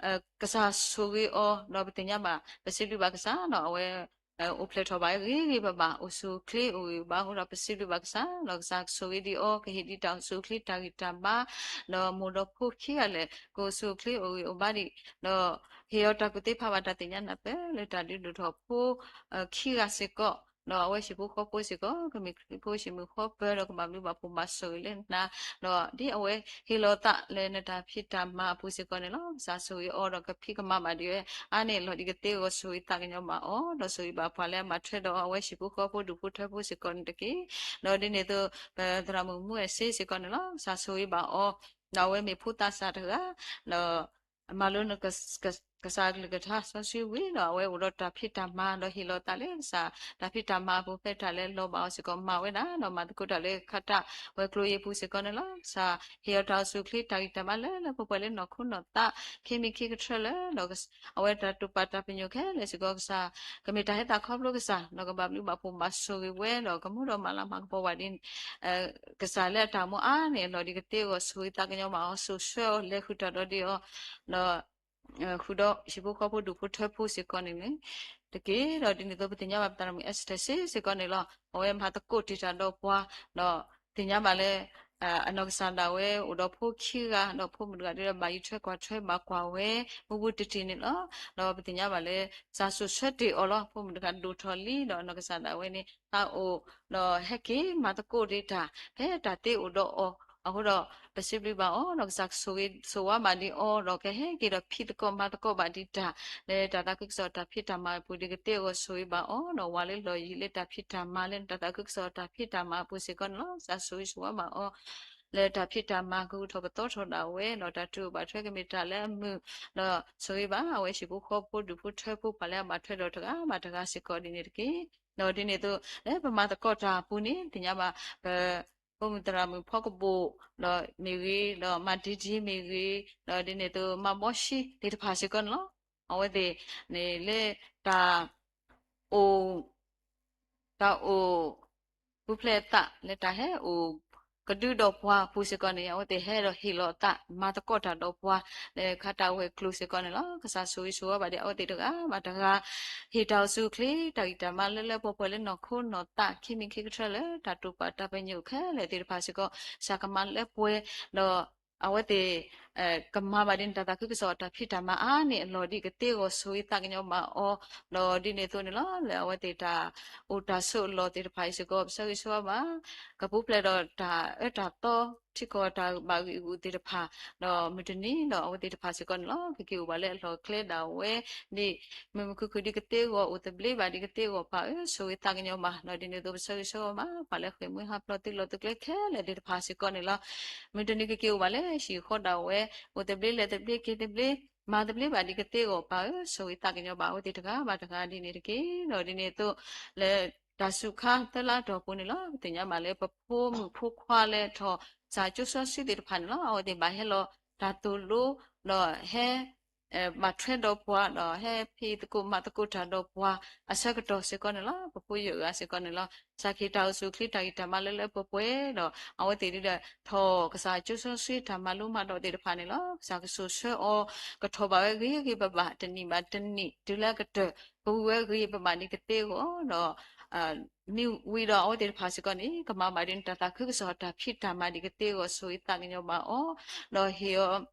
ကစၢ်ဆိၣ်ဂ့ၤအီၤ ဒီးပသ့ၣ်ညါဘၣ် ပစံးဘျုးဘၣ်ကစၢ်ဒီး အဝဲ အိၣ်ဖျဲၣ်ထီၣ်ဘၣ်ဂ့ၤဂ့ၤဘၣ်ဘၣ် အိၣ်ဆူၣ်အိၣ်ချ့အိၣ်ဂံၢ်အိၣ်ဘါအဃိဒီး ပစံးဘျုးဘၣ်ကစၢ် ဒီးကစၢ်ကဆိၣ်ဂ့ၤဒံးအီၤ ကဟ့ၣ်ဒံးတၢ်အိၣ်ဆူၣ်အိၣ်ချ့တၢ်ဂံၢ်တၢ်ဘါ ဒီးမိၢ်ဒီးဖိခံဂၤလၢာ် ကအိၣ်ဆူၣ်အိၣ်ချ့အိၣ်ဂံၢ်အိၣ်ဘါဒံး ဒီးဟ့ၣ်အီၤတၢ်ကူၣ်သ့ဖးဘၣ်တၢ်သ့ၣ်ညါနၢ်ပၢၢ်လၢတၢ်ဒုးဒိၣ်ထီၣ်ဖိ ခံဂၤစ့ၢ်ကီး ဒီးအဝဲဟံၣ်ဖိဃီဖိစ့ၢ်ကီး ကမ့ၢ်ခရံာ်ဖိဟံၣ်မုာ်ဃီပၢၤဒီးကဘၣ်ဘျုးဘၣ်ဖှိၣ်ဘၣ်ဆိၣ်ဂ့ၤလၢနၤ ဒီးဒ်အဝဲဟ့ၣ်လီၤသးလၢနတၢ်ဖံးတၢ်မၤအပူၤစ့ၢ်ကီးန့ၣ်လီၤ. ကစၢ်ဆိၣ်ဂ့ၤအီၤဒီးကဖံးကမၤဘၣ်ဒံးဝဲ အါန့ၢ်အလီၢ်ဒ်ကသ့အဂီၢ် ဆိၣ်ဂ့ၤသးကညီၤဘၣ်အီၤ ဒီးဆိၣ်ဂ့ၤဘၣ်ပှၤလၢအဘၣ်ထွဲဒီးအဝဲဟံၣ်ဖိဃီဖိ ဒူၣ်ဖိထၢဖိစ့ၢ်ကီးန့ၣ်တက့ၢ်. ဒီးဒ်န့ၣ်အသိး ပသရၣ်မုၣ်မူအဲၣ်စ့စ့ၢ်ကီးန့ၣ်လီၤ. ကစၢ်ဆိၣ်ဂ့ၤဘၣ်အီၤ ဒီးအဝဲမ့ၢ်ဖိသးစၢ်တဂၤ ဒီး မၤလိ ကစၢ်ကလုၢ်ကထါစီဆှံဝံၤဒီး အဝဲအိၣ်ဒီးတၢ်ဖံးတၢ်မၤ ဒီးဟ့ၣ်လီၤသးလၢကစၢ် တၢ်ဖံးတၢ်မၤအပူၤဖဲတၢ်လၢလီၤဘၣ်အီၤစ့ၢ်ကီးမၤဝဲဒၣ် ဒီးမၤသကိးတၢ်လၢခါတၢ်ဝဲၤကျိၤအံၤအပူၤစ့ၢ်ကီးန့ၣ်လီၤ. ကစၢ်ဟ့ၣ်အီၤတၢ်အိၣ်ဆူၣ်အိၣ်ချ့တၢ်ဂံၢ်တၢ်ဘါလၢလၢပှဲၤပှဲၤလၢနီၢ်ခိနီၢ်သး ခံမံၤခံကထၢလၢ ဒီးအဝဲတၢ်တိာ်ပာ်တၢ်ပညိၣ်ခဲလၢာ်စ့ၢ်ကီး ကစၢ်ကမ့ၢ်တၢ်ဟဲသးခီဖျိကစၢ် ဒီးကဘၣ်ဘျုးဘၣ်ဖှိၣ်ဘၣ်ဆိၣ်ဂ့ၤဝဲ ဒီးကမူဒီးမၤလၤမၤကပီၤဘၣ်ဒ် ကစၢ်လၢအတၢ်မူအါန့ၢ်အလီၢ်ဒ်ကသ့အဂီၢ် ဆိၣ်ဂ့ၤသးကညီၤဘၣ်အီၤ စိာ်ဆှၢအီၤ လဲၤဃုာ်တၢ်ဒီးဒ်အီၤ ဒီး ဃုာ်ဒီးဟံၣ်ဖိဃီဖိဒူၣ်ဖိထၢဖိစ့ၢ်ကီးန့ၣ်န့ၣ် တက့ၢ်. ဒီးဒ်န့ၣ်အသိးပသ့ၣ်ညါဘၣ်ပသရၣ်မုၣ် Esther စ့ၢ်ကီးန့ၣ်လီၤ. အဝဲမၤသကိးတ့ၢ်တၢ်ဒီးပှၤ ဒီးသ့ၣ်ညါဘၣ်လၢ အနီၢ်ကစၢ်ဒၣ်ဝဲအိၣ်ဒီးဖိခံဂၤ ဒီးဖိမုၣ်တဂၤဒီးဘၣ်ယိၣ်ထွဲကွၢ်ထွဲဘၣ်ကွၢ်ဝဲ မူပူၤတထံၣ်န့ၣ်လီၤ. ဒီးပသ့ၣ်ညါဘၣ်လၢ ကစၢ်စိာ်ဆှၢတ့ၢ်အီၤလီၤ. ဖိမုၣ်တဂၤဒိၣ်ထီၣ်လံ ဒီးအနီၢ်ကစၢ်ဒၣ်ဝဲန့ၣ် သးအိၣ် ဒီးဟဲက့ၤမၤသကိးဒံးတၢ် ဖဲတၢ်သ့အိၣ်ဒီးအီၤ အဃိဒီး ပစံးဘျုးဘၣ်အီၤ ဒီးကစၢ်ကဆိၣ်ဂ့ၤဆိၣ်ဝါဘၣ်ဒံးအီၤ ဒီးကဟဲက့ၤဒီးဖံးသကိးမၤသကိးဘၣ်ဒံးတၢ် လၢတၢ်သးခုကစီၣ်တၢ်ဖံးတၢ်မၤအပူၤဒ်ကသ့အဂီၢ် ဆိၣ်ဂ့ၤဘၣ်အီၤ ဒီးဝၤလၢလီၢ်ယံၤလၢတၢ်ဖံးတၢ်မၤလၢတၢ်သးခုကစီၣ်တၢ်ဖံးတၢ်မၤအပူၤစ့ၢ်ကီးန့ၣ်လီၤ. ကစၢ်ဆိၣ်ဂ့ၤဆိၣ်ဝါဘၣ်အီၤ လၢတၢ်ဖံးတၢ်မၤကဂုာ်ထီၣ်ပသီထီၣ်ဒၣ်ဝဲ ဒီးတၢ်တူၢ်ဘၣ်ထွဲကမ့ၢ်တၢ်လၢအမုာ် ဒီးဆိၣ်ဂ့ၤဘၣ်အဝဲဟံၣ်ဖိဃီဖိဒူၣ်ဖိထၢဖိပှၤလၢအဘၣ်ထွဲဒီးတဂၤဘၣ်တဂၤစ့ၢ်ကီးဒ်န့ၣ်တက့ၢ်. ဒီးဒ်န့ၣ်အသိး လၢပမၤသကိးတၢ်အပူၤန့ၣ် သ့ၣ်ညါဘၣ် ပ ဖိမုၣ်သရၣ်မုၣ်ဖီကဘိၣ် ဒီးမ့ၢ်ဂ့ၤ ဒီးမၤဒံဒံမ့ၢ်ဂ့ၤ ဒီးဒ်န့ၣ်အသိး မၤဘီၡံသ့ၣ်တဖၣ်စ့ၢ်ကီးန့ၣ်လီၤ. အဝဲသ့ၣ်န့ၣ်လၢတၢ် အိၣ် တၢ်အိၣ် ပူၤဖျဲးအသးလၢတၢ်ဟဲအိၣ်ကဒုဒီးပှၤအပူၤစ့ၢ်ကီးန့ၣ် အဝဲသ့ၣ်ဟဲဒီးဟ့ၣ်လီၤအသး မၤသကိးတၢ်ဒီးပှၤ လၢခါတၢ်ဝဲၤကျိၤစ့ၢ်ကီးန့ၣ်လီၤ. ကစၢ်ဆိၣ်ဂ့ၤဆိၣ်ဝါဘၣ်ဒံးအဝဲသ့ၣ်တဂၤဘၣ်တဂၤ ဟ့ၣ်တၢ်အိၣ်ဆူၣ်အိၣ်ချ့ တၢ်ဂံၢ်တၢ်ဘါလၢလၢပှဲၤပှဲၤလၢနီၢ်ခိနီၢ်သး ခံမံၤခံကထၢလၢ တၢ်တိာ်ပာ်တၢ်ပညိၣ်ခဲလၢာ်သ့ၣ်တဖၣ်စ့ၢ်ကီး ကစၢ်ကမၤလၢပှဲၤ ဒီး အဝဲသ့ၣ် ကမၤဘၣ်ဒ်န့ၣ် တၢ်သးခုကစီၣ်တၢ်ဖံးတၢ်မၤအါန့ၢ်အလီၢ်ဒ် ကသ့အဂီၢ်ဆိၣ်ဂ့ၤသးကညီၤဘၣ်အီၤ, ဒီးဒ်န့ၣ်အသိးန့ၣ်လီၤ လၢအဝဲသ့ၣ်တၢ်အိၣ်တၢ်ဆိးအလီၢ်သ့ၣ်တဖၣ်အံၤစ့ၢ်ကီး ပဆၢဂ့ၤဆၢဝါဘၣ် ကပူၤဖျဲးဒီးတၢ်အၢတၢ်သီ ထံကီၢ်တၢ်ဘၣ်ဂံာ်ဂူာ်သ့ၣ်တဖၣ်, ဒီးမုၢ်တနံၤဒီးအဝဲသ့ၣ်တဖၣ်စ့ၢ်ကီးန့ၣ်လီၤ ကက့ၤအိၣ်ဘၣ်လၢအလီၢ်ကျဲဒၣ်ဝဲ ဒ်မုာ်မုာ်ခုၣ်ခုၣ်ဒ်ကသ့အဂီၢ် အိၣ်သဘျ့ဘၣ်ဒ်ကသ့အဂီၢ် ပၢ်ဧၢ ဆိၣ်ဂ့ၤသးကညီၤဘၣ် ဒီးဒ်န့ၣ်အသိး ပဆၢဂ့ၤဆၢဝါဘၣ် ပှၤလၢဃ့ၢ်မှံဟးဖျိးသုးလီၢ်သုးကျဲခဲလၢာ်သ့ၣ်တဖၣ်စ့ၢ်ကီးန့ၣ်လီၤ. မုၢ်တနံၤကက့ၤအိၣ်ဘၣ်လၢဟံၣ်ဃီဒၣ်ဝဲ အိၣ်သဘျ့လဲၤသဘျ့က့ၤသဘျ့ မၤသဘျ့ဘၣ်ဒ်ကသ့အဂီၢ် ပၢ်ဧၢ ဆိၣ်ဂ့ၤသးကညီၤဘၣ်အဝဲသ့ၣ်တဂၤဘၣ်တဂၤဒ်န့ၣ်တက့ၢ်. ဒီးဒ်န့ၣ်အသိး လၢတၢ်စူၤခါသၢလါတီၢ်ပူၤန့ၣ်လီၤ ပသ့ၣ်ညါဘၣ်လၢ ပဖိမုၣ်ဖိခွါလၢထီၣ်စၢ်ကၠိစီဆှံသ့ၣ်တဖၣ်န့ၣ်လီၤ အဝဲသ့ၣ်ဘၣ်ဟဲလီၤတၢ်သိၣ်လိ ဒီးဟဲ ဘၣ်ထွဲဒီးပှၤဒီး ဟဲဖံးသကိးမၤသကိးတၢ်ဒီးပှၤအဆၢကတီၢ်စ့ၢ်ကီးန့ၣ်လီၤ. ပဖိယိာ်အဂၤစ့ၢ်ကီးန့ၣ်လီၤ. ကစၢ်ခ့ၣ်တၢ်အိၣ်ဆူၣ်အိၣ်ချ့တၢ်ဂံၢ်တၢ်ဘါလၢလၢပှဲၤပှဲၤဒီး အဝဲသ့ၣ်ဒုးဒီး ထီၣ်ကစၢ်ကၠိစီဆှံတၢ်မၤလိမၤဒိးသ့ၣ်တဖၣ်န့ၣ်လီၤ. ကစၢ်ကဆိၣ်ဆၢအီၤ ကထီၣ်ဘၣ်ဝဲဂ့ၤဂ့ၤဘၣ်ဘၣ် တနံၣ်ဘၣ်တနံၣ် တုၤလၢအကတၢၢ် ကဝံၤဝဲဂ့ၤဘၣ်ဒ်ကသ့အဂီၢ်ဒီး မ့ၢ်ဝံၤဒီးအဝဲသ့ၣ်တဖၣ်စ့ၢ်ကီးန့ၣ် ကမၤဘၣ်ဒ်န့ၣ် တၢ်သးခုကစီၣ်တၢ်ဖံးတၢ်မၤဒ်ကသ့အဂီၢ် ဆိၣ်ဂ့ၤသးကညီၤဘၣ်အီၤ, ဒီးဟ့ၣ်အီၤ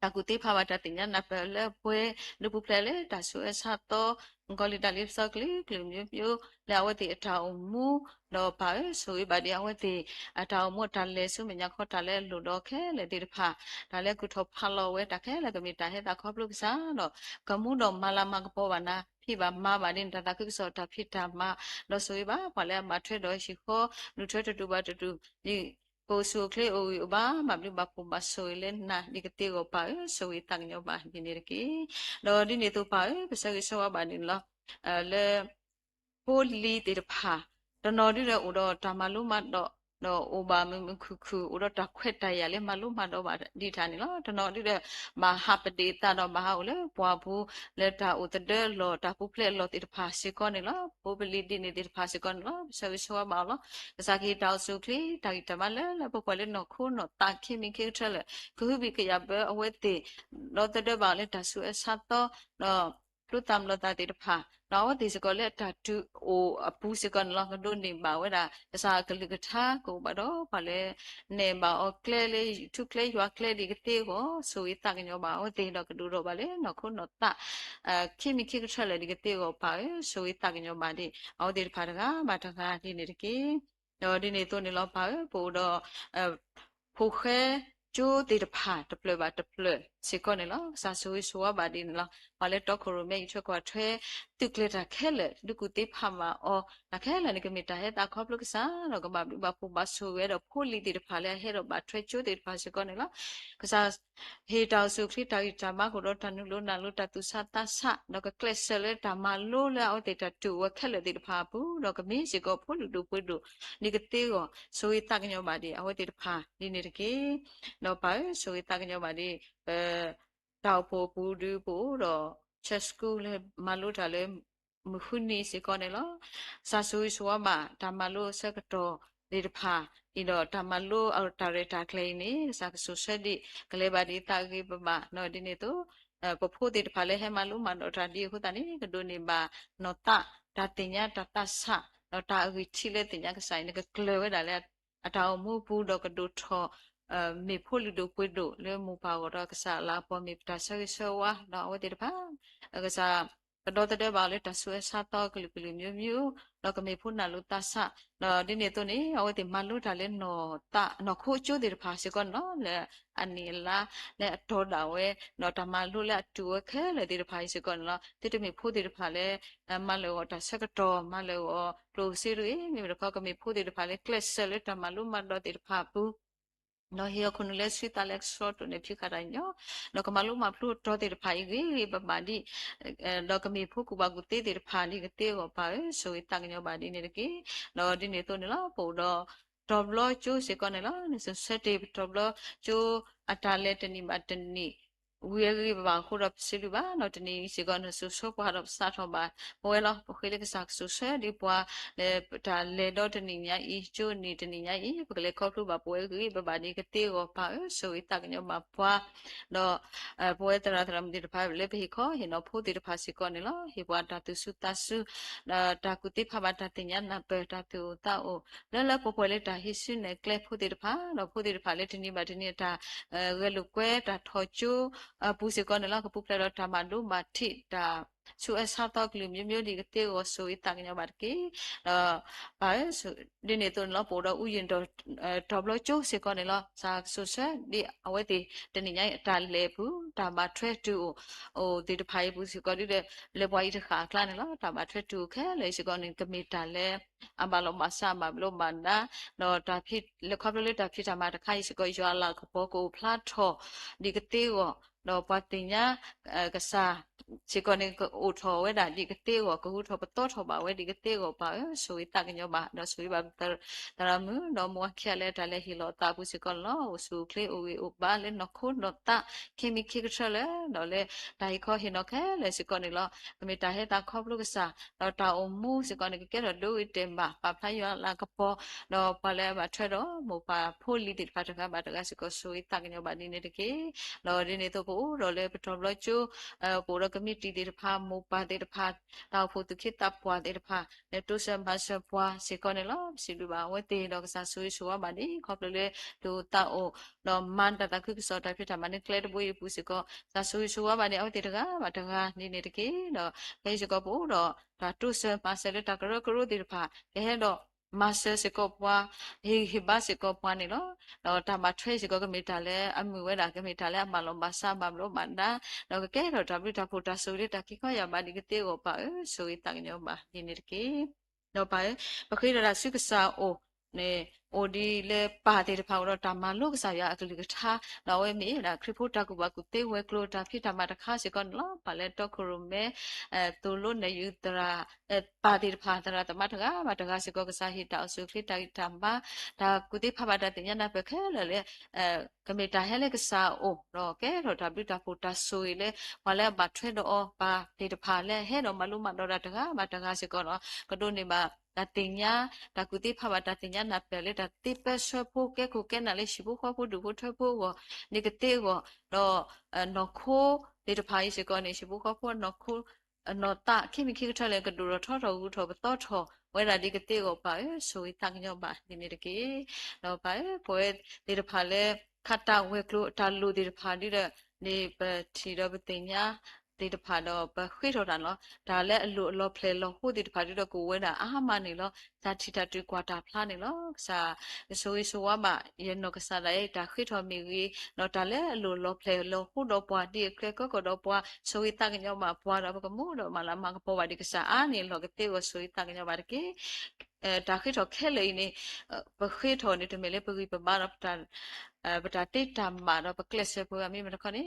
တၢ်ကူၣ်သ့ဖးဘၣ်တၢ်သ့ၣ်ညါနၢ်ပၢၢ်လၢပှဲၤ လၢပူၤဖျဲးလၢတၢ်ဆူးအၢဆါသီ ကီၤလံၤတၢ်လ့ပစီကလုာ်ကလုာ်မျိုးမျိုး လၢအဝဲသ့ၣ်အတၢ်အိၣ်မူ ဒီးပၢ်ဧၢ ဆိၣ်ဂ့ၤဘၣ်ဒ်အဝဲသ့ၣ် အတၢ်အိၣ်မူအတၢ်လဲၤဆူမဲာ်ညါခီ တၢ်လၢအလိၣ်ဒီးခဲလၢာ်သ့ၣ်တဖၣ် တၢ်လၢကူၣ်ထီၣ်ဖးလီၤဝဲတၢ်ခဲလၢာ် ကမ့ၢ်တၢ်ဟဲသးခီဖျိကစၢ်ဒီး ကမူဒီးမၤလၤမၤကပီၤဘၣ်နၤ ဖံးဘၣ်မၤဘၣ်ဒ်န့ၣ် တၢ်သးခုကစီၣ်တၢ်ဖံးတၢ်မၤ ဒီးဆိၣ်ဂ့ၤဘၣ် ပှၤလၢအဘၣ်ထွဲဒီးဟံၣ်ဃီ ဒူၣ်ထွဲတဒူၣ်ဘၣ်တဒူၣ် ဒ်ကအိၣ်ဆူၣ်အိၣ်ချ့အိၣ်ဂံၢ်အိၣ်ဘါ ဘၣ်ဘျုးဘၣ်ဖှိၣ်ဘၣ်ဆိၣ်ဂ့ၤလၢနၤ ဒ်ကသ့အဂီၢ်ပၢ်ဧၢ ဆိၣ်ဂ့ၤသးကညီၤဘၣ်ဒ်န့ၣ်တက့ၢ်. ဒီးဒ်န့ၣ်အသိးပၢ်ဧၢ ပဆၢဂ့ၤဆၢဝါဘၣ်န့ၣ်လီၤ လၢ ဖိလံၤသ့ၣ်တဖၣ် တနီၤဒုဒီးအိၣ်ဒီးတၢ်မၤလိမၤဒိး ဒီးအိၣ်ဘၣ်မုာ်မုာ်ခုၣ်ခုၣ် အိၣ်ဒီးတၢ်ခွဲးတၢ်ယာ်လၢမၤလိမၤဒိးဘၣ်ဒ်တၢ်န့ၣ်လီၤ. တနီၤဒုဒီး ဘၣ်ဟးပဒ့ၣ်အသးဒီးဘၣ်ဟးအိၣ်လၢပှၢ်ပူၤ လၢတၢ်အိၣ်သဒၢအလီၢ် တၢ်ပူၤဖျဲးအလီၢ်သ့ၣ်တဖၣ်စ့ၢ်ကီးန့ၣ်လီၤ. ဖိပလံၤဒ်န့ၣ်သ့ၣ်တဖၣ်စ့ၢ်ကီးန့ၣ်လီၤ ပဆၢဂ့ၤဆၢဝါဘၣ်အီၤလီၤ. ကစၢ်ခ့ၣ်တၢ်အိၣ်ဆူၣ်အိၣ်ချ့ တၢ်ဂံၢ်တၢ်ဘါလၢလၢပှဲၤပှဲၤလၢနီၢ်ခိနီၢ်သး ခံမံၤခံကထၢလၢာ် ကဟုဘံၣ်ကယာ်ဘၢအဝဲသ့ၣ် ဒီသဒၢဘၣ်အီၤလၢတၢ်ဆူးအၢဆါသီ ဒီး ကျိသၣ်မလီၤသးသ့ၣ်တဖၣ် ဒီးအဝဲသ့ၣ်စ့ၢ်ကီးလၢတၢ်တုၤအိၣ်အပူၤစ့ၢ်ကီးန့ၣ်လီၤ. ကဒိးန့ၢ်ဘၣ်ဝဲဒၣ် ကစၢ်အကလုၢ်ကထါကအိၣ်ဘၣ်ဒီးပှၤလၢ နဲၣ်ဘၣ်အီၤကျဲလၢထူကျဲယွၤကျဲဒ်ကသ့အဂီၢ် ဆိၣ်ဂ့ၤသးကညီၤဘၣ်အဝဲသ့ၣ်ဒီးကဒိၣ်ထီၣ်ဘၣ်လၢနီၢ်ခိနီၢ်သး ခံမံၤခံကထၢလၢာ်ဒ်ကသ့အဂီၢ်ပၢ်ဧၢ ဆိၣ်ဂ့ၤသးကညီၤဘၣ်ဒ် အဝဲသ့ၣ်တဖၣ်တဂၤဘၣ်တဂၤဒ်န့ၣ်တက့ၢ်. ဒီးဒ်န့ၣ်အသိးန့ၣ်လီၤပၢ်ဧၢ ပအိၣ်ဒီး ဖိဃဲကၠိသ့ၣ်တဖၣ်တဖျၢၣ်ဘၣ်တဖျၢၣ်စ့ၢ်ကီးန့ၣ်လီၤ. ကစၢ်ဆိၣ်ဂ့ၤဆိၣ်ဝါဘၣ်ဒ်န့ၣ်လီၤ. ပှၤလၢတီခိၣ်ရိၣ်မဲအံးထွဲကွၢ်ထွဲ သုးကျဲၤတၢ်ခဲလၢာ် ဒုးကူၣ်သ့ဖးမၤအီၤ တၢ်ခဲလၢာ်န့ၣ် ကမ့ၢ်တၢ်ဟဲသးခီဖျိကစၢ်ဒီး ကဘၣ်ဘျုးဘၣ်ဖှိၣ်ဘၣ်ဆိၣ်ဂ့ၤဒီးဖိလံၤသ့ၣ်တဖၣ်လၢအဟဲဒီးဘၣ်ထွဲကၠိသ့ၣ်တဖၣ်စ့ၢ်ကီးန့ၣ်လီၤ. ကစၢ် ဟ့ၣ်တၢ်အိၣ်ဆူၣ်အိၣ်ချ့တၢ်ဂံၢ်တၢ်ဘါကအိၣ်ဒီးတၢ်နုာ်လီၤနုာ်လီၤတၢ်သူၣ်ဆါသးဆး ဒီးကကျဲးစၢးလၢတၢ်မၤလိလၢအဝဲသ့ၣ်တၢ်တုၤအိၣ်ဝဲခဲလၢာ်သ့ၣ်တဖၣ်အပူၤ ဒီးကမ့ၢ်စ့ၢ်ကီးဖိလုၢ်ဒိၣ်ပှ့ၤဒိၣ် ဒ်ကသ့အဂီၢ် ဆိၣ်ဂ့ၤသးကညီၤဘၣ်ဒ်အဝဲသ့ၣ်တဖၣ်ဒ်န့ၣ်တက့ၢ်. ဒီးပၢ်ဧၢ ဆိၣ်ဂ့ၤသးကညီၤဘၣ်ဒ် ပ တၢ်အိၣ်ဖှိၣ်အပူၤဒုးပအိၣ်ဒီး church school လၢမၤလိတၢ်လၢ မုၢ်ဃုနံၤစ့ၢ်ကီးန့ၣ်လီၤ. ကစၢ်ဆိၣ်ဂ့ၤဆိၣ်ဝါဘၣ် တၢ်မၤလိအဆၢကတီၢ်သ့ၣ်တဖၣ် အံၤဒီးတၢ်မၤလိအတၢ်ရဲၣ်တၢ်ကျဲၤအံၤန့ၣ် ကစၢ်ကဆိၣ်ဆၢဒံး ကလဲၤဘၣ်ဒ်သးဂ့ၤဘၣ်ဘၣ် ဒီးဒ်န့ၣ်အသိး ပဖိသ့ၣ်တဖၣ်လၢဟဲမၤလိမၤဒိးတၢ်ဒ်အဃိသတးန့ၣ် ကဒိးန့ၢ်ဘၣ်နီၢ်သး တၢ်သ့ၣ်ညါတၢ်သးဆး ဒီးတၢ်အဂံၢ်ထံးလၢသ့ၣ်ညါကစၢ်အံၤန့ၣ် ကကျၢၤဝဲဒၣ်လၢ အတၢ်အိၣ်မူအပူၤဒီးကဒိၣ်ထီၣ် မ့ၢ်ဖိလုၢ်ဒိၣ်ပှ့ၤဒိၣ်လၢမိၢ်ပၢ်အဂီၢ်ဒီးကစၢ်အလၤကပီၤ မ့ၢ်ပတၢ်ဆၢဂ့ၤဆၢဝါ ဒီးအဝဲသ့ၣ်တဖၣ် ကစၢ် ကဒီသဒၢဘၣ်အီၤလၢတၢ်ဆူးအၢဆါသီကလုာ်ကလုာ်မျိုးမျိုး ဒီးကမ့ၢ်ဖိနၢ်လိာ်သးဆး ဒီးဒ်န့ၣ်အသိးန့ၣ် အဝဲသ့ၣ်မၤလိတၢ်လၢနီၢ်သး နီၢ်ခိကၠိသ့ၣ်တဖၣ်စ့ၢ်ကီးန့ၣ်လီၤ လၢအနံၣ်အလါ လၢအတီၤဒၣ်ဝဲ ဒီးတၢ်မၤလိလၢအတုၤဝဲခဲလၢာ်သ့ၣ်တဖၣ်အံၤစ့ၢ်ကီးန့ၣ်လီၤ. သုတမ့ၢ်ဖိသ့ၣ်တဖၣ်လၢ မၤလၢာ်ဂီၤတၢ်ဆၢကတီၢ် မၤလၢာ်ဂီၤကျိၣ်စ့တဂ့ၤ မ့မ့ၢ်တခီ ကမ့ၢ်ဖိသ့ၣ်တဖၣ်လၢကျဲးစၢးလၢတၢ်မၤလိမၤဒိးသ့ၣ်တဖၣ်အပူၤ ဒီးဟ့ၣ်အီၤခိၣ်နူာ်လၢဆှံသးလၢကဆှီတိၣ်န့ၢ်ဖံးဃာ်တၢ်ညီ ဒီးကမၤလိမၤဖျိတီၤသ့ၣ်တဖၣ်အံၤဂ့ၤဂ့ၤဘၣ်ဘၣ်ဒ် ဒီးကမ့ၢ်ဖိကူၣ်ဘၣ်ကူၣ်သ့သ့ၣ်တဖၣ်ဒ်ကသ့အဂီၢ်ပၢ်ဧၢ ဆိၣ်ဂ့ၤသးကညီၤဘၣ်ဒ်န့ၣ်တက့ၢ်. ဒီးဒ်န့ၣ်အသိးန့ၣ်လီၤ ပအိၣ်ဒီး တီၤဘျီကၠိစ့ၢ်ကီးန့ၣ်လီၤ. နစိၤဆၢတ့ၢ်ပတီၤဘျီကၠိအတၢ်လဲၤတနံၣ်ဘၣ်တနံၣ် ဝံၤအဂ့ၤဘၣ်ဘၣ်အဃိဒီးပစံးဘျုးဘၣ် ဒီးတနံၣ်အံၤစ့ၢ်ကီး နစိၤဆၢကွၢ်ဒီးပစးထီၣ်ဘၣ် ပဝဲလီၤ. ပဃ့လၢကစၢ်ကဆိၣ်ဆၢဒ်ပှၤ လၢတၢ်လဲၤဒီတနံၣ်ညါအံၤ ကၠိနံၣ်တနံၣ်ညါအံၤ ပကလဲၤခီဖျိဘၣ်ပဝဲဂ့ၤဂ့ၤဘၣ်ဘၣ်ဒ်ကသ့အဂီၢ်ပၢ်ဧၢ ဆိၣ်ဂ့ၤသးကညီၤဘၣ်ပှၤ ဒီး ပဝဲသရၣ်သရၣ်မုၣ်သ့ၣ်တဖၣ်လၢပဟ့ၣ်ခီဟ့ၣ်နီၤဖိသ့ၣ်တဖၣ်စ့ၢ်ကီးန့ၣ်လီၤ. ဟ့ၣ်ပှၤတၢ်သူၣ်ဆူၣ်သးဆူ ဒီးတၢ်ကူၣ်သ့ဖးဘၣ်တၢ်သ့ၣ်ညါနၢ်ပၢၢ် တၢ်သူၣ်အိၣ်သးအိၣ် လၢလၢပှဲၤပှဲၤလၢတၢ်ဟံးစုနဲၣ်ကျဲဖိသ့ၣ်တဖၣ် ဒီးဖိသ့ၣ်တဖၣ်လၢတနံၤဘၣ်တနံၤအတၢ် ဂဲၤလိာ်ကွဲတၢ်ထီၣ်ကၠိအပူၤစ့ၢ်ကီးန့ၣ်လီၤ. ကပူၤဖျဲးဒီးတၢ်ဘၣ်ဒိဘၣ်ထံး တၢ်ဆူးအၢဆါသီကလုာ်မျိုးမျိုးဒ်ကသ့အဂီၢ် ဆိၣ်ဂ့ၤသးကညီၤဘၣ်တက့ၢ်. ဒီး ပၢ်ဧၢ ဒ်န့ၣ်အသိးန့ၣ်လီၤ ပအိၣ်ဒီးအူယံၤဒီး တီၤဘျီကၠိစ့ၢ်ကီးန့ၣ်လီၤ. ကစၢ်ကဆိၣ်ဆၢဒ်အဝဲသ့ၣ်တနံၤညါအံၤအတၢ်လဲၤအပူၤ တၢ်ဘၣ်ထွဲတုၤအိၣ် အိၣ်သ့ၣ်တဖၣ်အံၤအပူၤစ့ၢ်ကီးဒ်ဒီး လၢပှၤအံၤတဃၣ်အကျါန့ၣ်လီၤ. တၢ်ဘၣ်ထွဲတုၤအိၣ်ခဲလၢာ်အံၤစ့ၢ်ကီးန့ၣ် ကမ့ၢ်တၢ်လၢ အဘၣ်လိာ်ဘၣ်စးဘၣ်ဘျိးဘၣ်ဒါ ဒီးတၢ်ဖံး လၢခီဖျိလၢတၢ်ဖံးတၢ်မၤတခါအံၤစ့ၢ်ကီး ယွၤအလၤကပီၤကအိၣ်ဖျါထီၣ် ဒ်ကသ့အဂီၢ် ဒီးပှၤသ့ၣ်ညါ ကစၢ် စ့ၢ်ကီးန့ၣ် ကအိၣ်ထီၣ်ဝဲဒၣ်ဒ်ကသ့အဂီၢ်, ကဂုာ်ထီၣ်ပသီထီၣ်ဘၣ်ဝဲဒ်ကသ့အဂီၢ် ပၢ်ဧၢ, ဆိၣ်ဂ့ၤသးကညီၤဘၣ်, ဒီးဆိၣ်ဂ့ၤဘၣ်ပသရၣ်မုၣ် ဒီးမိၢ်ဝၤခံဂၤလၢတၢ်လဲၤဟ့ၣ်လီၤအသးအပူၤစ့ၢ်ကီးန့ၣ်လီၤ. အိၣ်ဆူၣ်အိၣ်ချ့ အိၣ်ဂံၢ်အိၣ်ဘါလၢနီၢ်ခိနီၢ်သး ခံမံၤခံကထၢလၢာ်ဒီးလၢ တၢ်ဟ့ၣ်ခီဟ့ၣ်နီၤခဲလၢာ်စ့ၢ်ကီးန့ၣ်လီၤ. ကမ့ၢ်တၢ်ဟဲသးခီဖျိကစၢ်, ဒီးတၢ်အိၣ်မူစ့ၢ်ကီးန့ၣ် ကကဲထီၣ်ဒိဂ့ၤတဲာ်ဘၣ် ပာ်ဖျါယွၤအလၤကပီၤ, ဒီးပှၤလၢအဘၣ်ထွဲဒီးမိၢ်ပၢ်ဖိလံၤသ့ၣ်တဖၣ်တဂၤဘၣ်တဂၤစ့ၢ်ကီး ဆိၣ်ဂ့ၤသးကညီၤဘၣ်ဒ်န့ၣ်တက့ၢ်. ဒီးဒ်န့ၣ်အသိး ပအိၣ်ဒီးလၢပတီၢ်ဘျီကၠိ ပအိၣ်ဒီးကမံးတံာ်သ့ၣ်တဖၣ် မိၢ်ပၢ်သ့ၣ်တဖၣ် တၢ်အိၣ်ဖှိၣ်သူၣ်က့သးပှၢ်သ့ၣ်တဖၣ် လၢတိစၢၤမၤစၢၤပှၤစ့ၢ်ကီးန့ၣ်လီၤ. ပစံးဘျုးဘၣ်အဝဲသ့ၣ်ဒီး ကစၢ်ဆိၣ်ဂ့ၤဆိၣ်ဝါဘၣ်ဒ် ခီဖျိလၢသူၣ်အိၣ်သးအိၣ် ဒီးမၤတၢ်သးခုကစီၣ် တၢ်ဖံးတၢ်မၤန့ၣ် ကျဲတဘိအံၤအပူၤစ့ၢ်ကီး ကစၢ်ဆိၣ်ဂ့ၤဆိၣ်ဝါဘၣ်န့ၣ် အဝဲသ့ၣ်တဂၤဘၣ်တဂၤဒ်န့ၣ်တက့ၢ်. ဒီးဖဲအံၤစ့ၢ်ကီး ပအိၣ်ဒီးတၢ်တိစၢၤမၤစၢၤလၢတၢ်ကရၢကရိသ့ၣ်တဖၣ် ကဟဲဒီးမၤစၢၤစ့ၢ်ကီးပှၤ ဟ့ၣ်ဂံၢ်ဟ့ၣ်ဘါစ့ၢ်ကီးပှၤန့ၣ်လီၤ. ဒီးတၢ်ဘၣ်ထွဲစ့ၢ်ကီး ကမ့ၢ်တၢ်လၢအမုာ်ဝဲဒၣ် ကမ့ၢ်တၢ်လၢအမၤလီၤဘၣ်စးဘၣ်ဘျီးဘၣ်ဒါ ဒီးကကဲထီၣ်တၢ်ဘျုးတၢ်ဖှိၣ်တၢ်ဆိၣ်ဂ့ၤလၢတၢ်က့ၤခီယၢ်ဘးဒ်ကသ့အဂီၢ် ပၢ်ဧၢ, ဆိၣ်ဂ့ၤသးကညီၤဘၣ်ဒ်န့ၣ်တက့ၢ်. ဒီးပၢ်ဧၢ, ပဃ့ဒီးတၢ်ဆူကစၢ်အအိၣ်န့ၣ် အိၣ်ဒ်လၢပၢ်သ့ၣ်တဖၣ်အိၣ်ဒီး တၢ်မၤလိကစၢ်ယွၤအကလုၢ်ကထါ, ဒီးအဝဲမ့ၢ်ဝဲဒၣ်ခရံာ်ဖိတၢ်ကူၣ်ဘၣ်ကူၣ်သ့ဝဲၤကျိၤ တၢ်ဖံးတၢ်မၤတခါစ့ၢ်ကီးန့ၣ်လီၤ. ပၢ်လၢတီခိၣ်ရိၣ်မဲ သိၣ်လိနဲၣ်ယုၢ်သရၣ် ပၢ်သ့ၣ်တဖၣ် သရၣ်သမါတဂၤဘၣ်တဂၤစ့ၢ်ကီး ကစၢ်ဟ့ၣ်တၢ်အိၣ်ဆူၣ်အိၣ်ချ့ တၢ်ဂံၢ်တၢ်ဘါ တၢ်ကူၣ်သ့ဖးဘၣ်တၢ်သ့ၣ်ညါနၢ်ပၢၢ်ခဲလၢာ်လၢ ကမ့ၢ်တၢ်ဟဲလၢကစၢ်အအိၣ် ဒီးကဲထီၣ်တၢ်ဘျုးတၢ်ဖှိၣ်တၢ်ဆိၣ်ဂ့ၤလၢ ပှၤလၢအဘၣ်ထွဲဒီးအီၤ ပၢ်သ့ၣ်တဖၣ်လၢအဟဲဒီးမၤလိမၤဒိးတၢ်တဂၤဘၣ်တဂၤစ့ၢ်ကီးဒီး ကဒိးန့ၢ်ဘၣ်တၢ်သ့ၣ်ညါ တၢ်ကူၣ်သ့ဖးဘၣ်တၢ်သ့ၣ်ညါနၢ်ပၢၢ်လၢတၢ်သ့ပၢဆှၢဖိ ကဲခိၣ်ကဲနၢ်လၢဟံၣ်ဖိဃီဖိဒူၣ်ဖိထၢဖိအဂီၢ် န့ၣ်ကသ့အဂီၢ် ဒီးနီၢ်ခိသ့ၣ်တဖၣ်အံၤစ့ၢ်ကီးန့ၣ် ဟံၣ်ဖိဃီဖိနီၢ်ခိ နီၢ်သးခံမံၤခံကထၢလၢ ကဒိၣ်ထီၣ်ထီထီၣ် ဂုၤထီၣ်ပသီထီၣ်ဝဲဒၣ်ဒ်ကသ့အဂီၢ် ပၢ်ဧၢ, ဆိၣ်ဂ့ၤသးကညီၤဘၣ်ဒ်န့ၣ်တက့ၢ်. ဒီးပၢ်ဧၢ, ပဝဲသ့ၣ်တဖၣ်လၢ ခးတၢ်ဝဲၤကျိၤတၢ်လိၣ်သ့ၣ်တဖၣ်ဒ်ဒီး န့ၣ်ပထံၣ်ဒီးပသ့ၣ်ညါသ့ၣ်တဖၣ်ဒီး ပဃ့ထီၣ်တၢ်န့ၣ်လီၤ. တၢ်လၢအလိၣ်အလီၤဖျဲၣ်လီၤဟိသ့ၣ်တဖၣ်ဒ်ဒီး ကအိၣ်ဝဲဒၣ်အါမးန့ၣ်လီၤ. တၢ်ထံၣ်တၢ်တုၤကွၢ်တၢ်ဖျါန့ၣ်လီၤ. ကစၢ် ကဆိၣ်ဂ့ၤဆိၣ်ဝါဘၣ် ယနီၢ်ကစၢ်ဒၣ်အံၤ တၢ်ဃ့ထီၣ်မ့ၢ်ဂ့ၤ ဒီးတၢ်လၢအလိၣ်လီၤဖျဲၣ်လီၤဟိဒီးပှၤ ဒ်အကြၢးကီကီၢ်ဒီးပှၤ ဆိၣ်ဂ့ၤသးကညီၤဘၣ်ပှၤဒီး ပကမူဒီးမၤလၤမၤကပီၤဘၣ်ဒ်ကစၢ်အါန့ၣ်လီၤ. ကသ့အဂီၢ် ဆိၣ်ဂ့ၤသးကညီၤဘၣ်တက့ၢ်. တၢ်ဃ့ထီၣ်ခဲလၢာ်အံၤန့ၣ် ပဃ့ထီၣ်န့ၣ် တမ့ၢ်လၢပဂံၢ်ပဘါဒီး ပတၢ်သ့တၢ်ဘၣ်ဒီး ပကျဲးစၢးပှၤဂၤမ့ၢ်မတခီန့ၣ်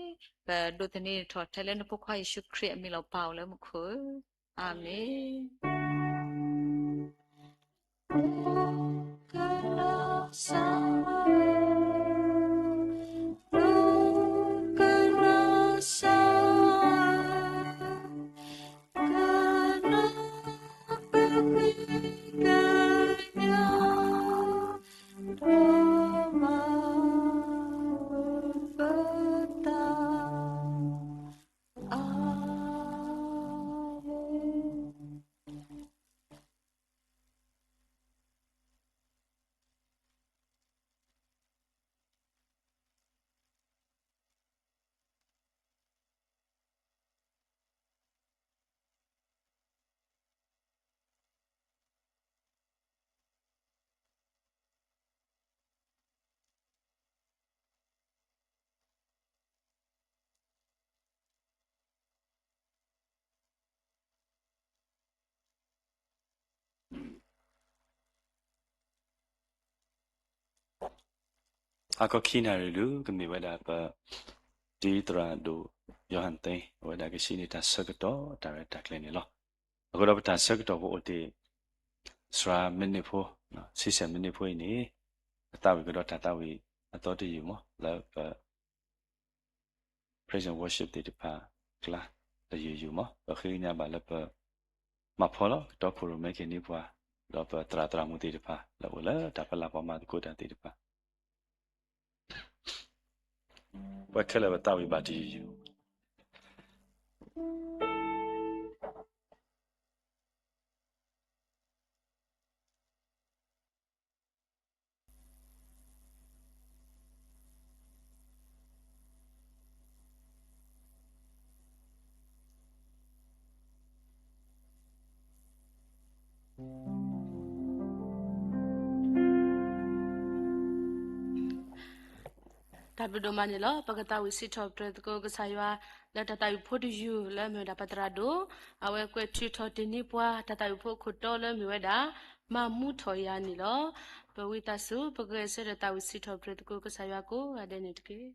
ပဒိးသန့ၤထီၣ်ထဲလၢနဖိခွါယ့ၣ်ၡူးခရံာ်အမံၤလီၤ. ပၢ်အိၣ်လၢမူခိၣ်ဧၢ, အၤမ့ၣ်.ဟါခီခံနၣ်ရံၣ်လၢ ကမ့ၢ်ဝဲဒၣ်ပ ဒ်သရၣ်ဒိၣ် ယိၤဟၣ်သ့ အဝဲဒၣ်ကစံးန့ၢ်တၢ်ဆၢကတီၢ်တၢ်ရဲၣ်တၢ်ကျဲၤန့ၣ်လီၤ. အဃိဒီးပတၢ်ဆၢကတီၢ်ဖိအိၣ်တ့ၢ် စှၤမံးနံးဖိ, ဆံဆဲၣ်မံးနံးဖိအံၤန့ၣ် ပသးဝံၣ်ကဒီးတၢ်သးဝံၣ်အသီတယုၢ်မး လၢပ praise and worship သ့ၣ်တဖၣ်အကျါတယုၢ်ယုၢ်မး ပဃ့ကညးဘၣ်လၢပ မၤဖီလီၤ ကတီခိၣ်ရိၣ်မဲက့ၤန့ၢ်ပှၤ ဒီးပသရၣ်သရၣ်မုၣ်သ့ၣ်တဖၣ် လၢအိၣ်လၢတၢ်ပလၢ်ပှၤမၤသကိးတၢ်သ့ၣ်တဖၣ် ပဝဲခဲလၢာ်ပသးဝံၣ်ဘၣ်တယုၢ်ယုၢ် တၢ်ဘျုးဒိၣ်မးန့ၣ်လီၤ. ပကသးဝံၣ်စံးထီၣ်ပတြၢၤသကိးကစၢ်ယွၤ လၢတၢ်သးဝံၣ်ဖိတယုၢ်လၢအမ့ၢ်ဝဲဒၣ်ပသရၣ်ဒိၣ်, အဝဲကွဲးထုးထီၣ်တ့ၢ်န့ၢ်ပှၤ တၢ်သးဝံၣ်ဖိအခိၣ်တီလၢအမ့ၢ်ဝဲဒၣ် မၤမူထီၣ်ယၤန့ၣ်လီၤ. ပဝံသးစူၤ ပဂဲၤဆၢထၢၣ်သးဝံၣ်စံးထီၣ်ပတြၢၤသကိးကစၢ်ယွၤကိးဂၤဒဲးန့ၣ်တက့ၢ်.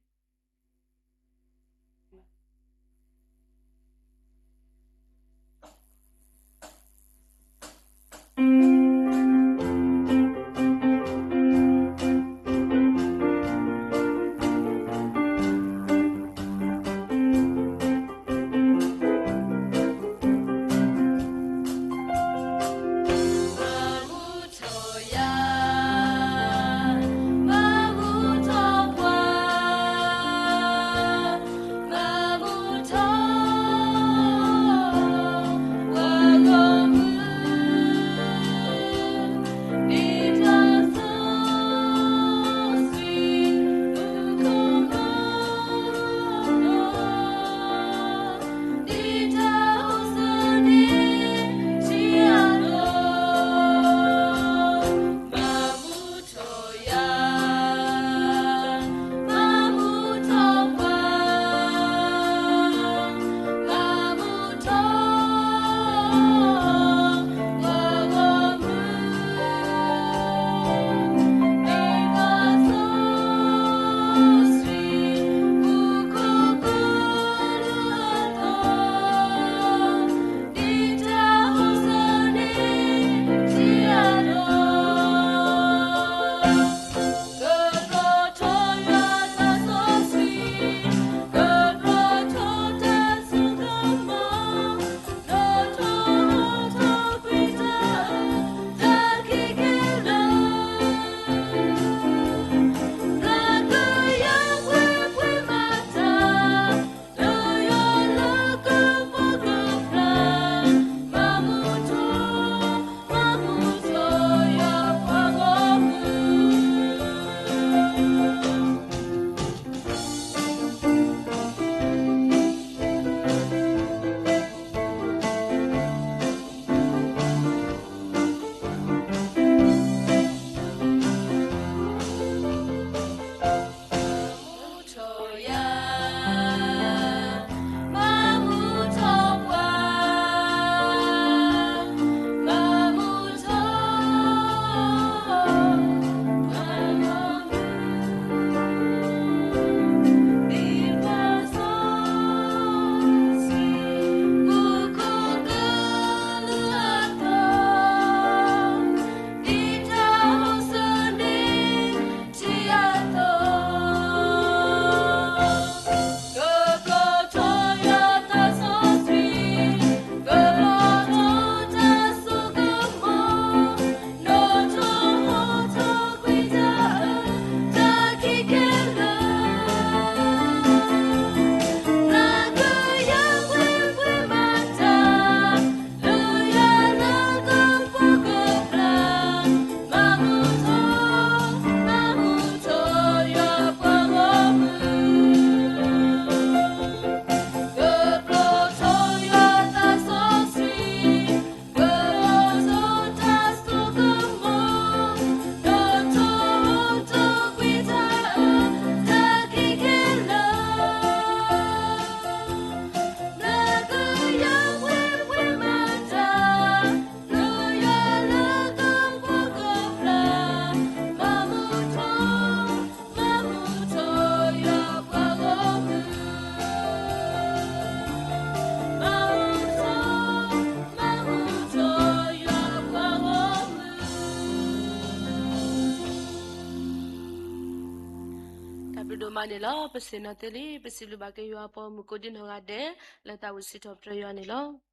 ဘျုးဒိၣ်မးန့ၣ်လီၤ. ပဆ့ၣ်နီၤသ့လံ, ပစံးဘျုးဘၣ်က့ၤယွၤအပှၤမုၣ်ကိးဒံနီၢ်ဂၤဒဲး လၢတၢ်ဝံၣ်စံးထီၣ်ပတြၢၤယွၤန့ၣ်လီၤ.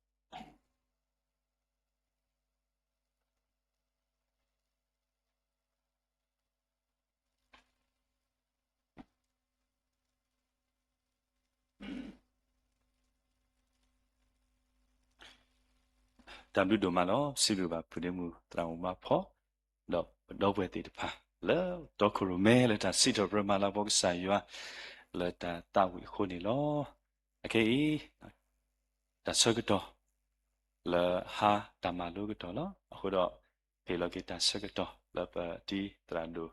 တၢ်ဘျုးဒိၣ်မးလီၤ. စံးဘျုးဘၣ်ဖုဒ့မုၣ်သရၣ်မုၣ်ဘၣ်ဖီ ဒီးပဒီပုၢ်ဝဲၢ်သ့ၣ်တဖၣ် လၢတီခိၣ်ရိၣ်မဲလၢတၢ်စံးထီၣ်ပတြၢၤမၤလၤကပီၤကစၢ်ယွၤ လၢတၢ်သးဝံၣ်အဃိန့ၣ်လီၤ. အခဲအံၤ တၢ်ဆၢကတီၢ် လၢဟါတၢ်မၤလိကတီၢ်လီၤ. အဃိဒီး ဟ့ၣ်လီၤက့ၤတၢ်ဆၢကတီၢ် လၢပတံၤသရၣ်ဒိၣ်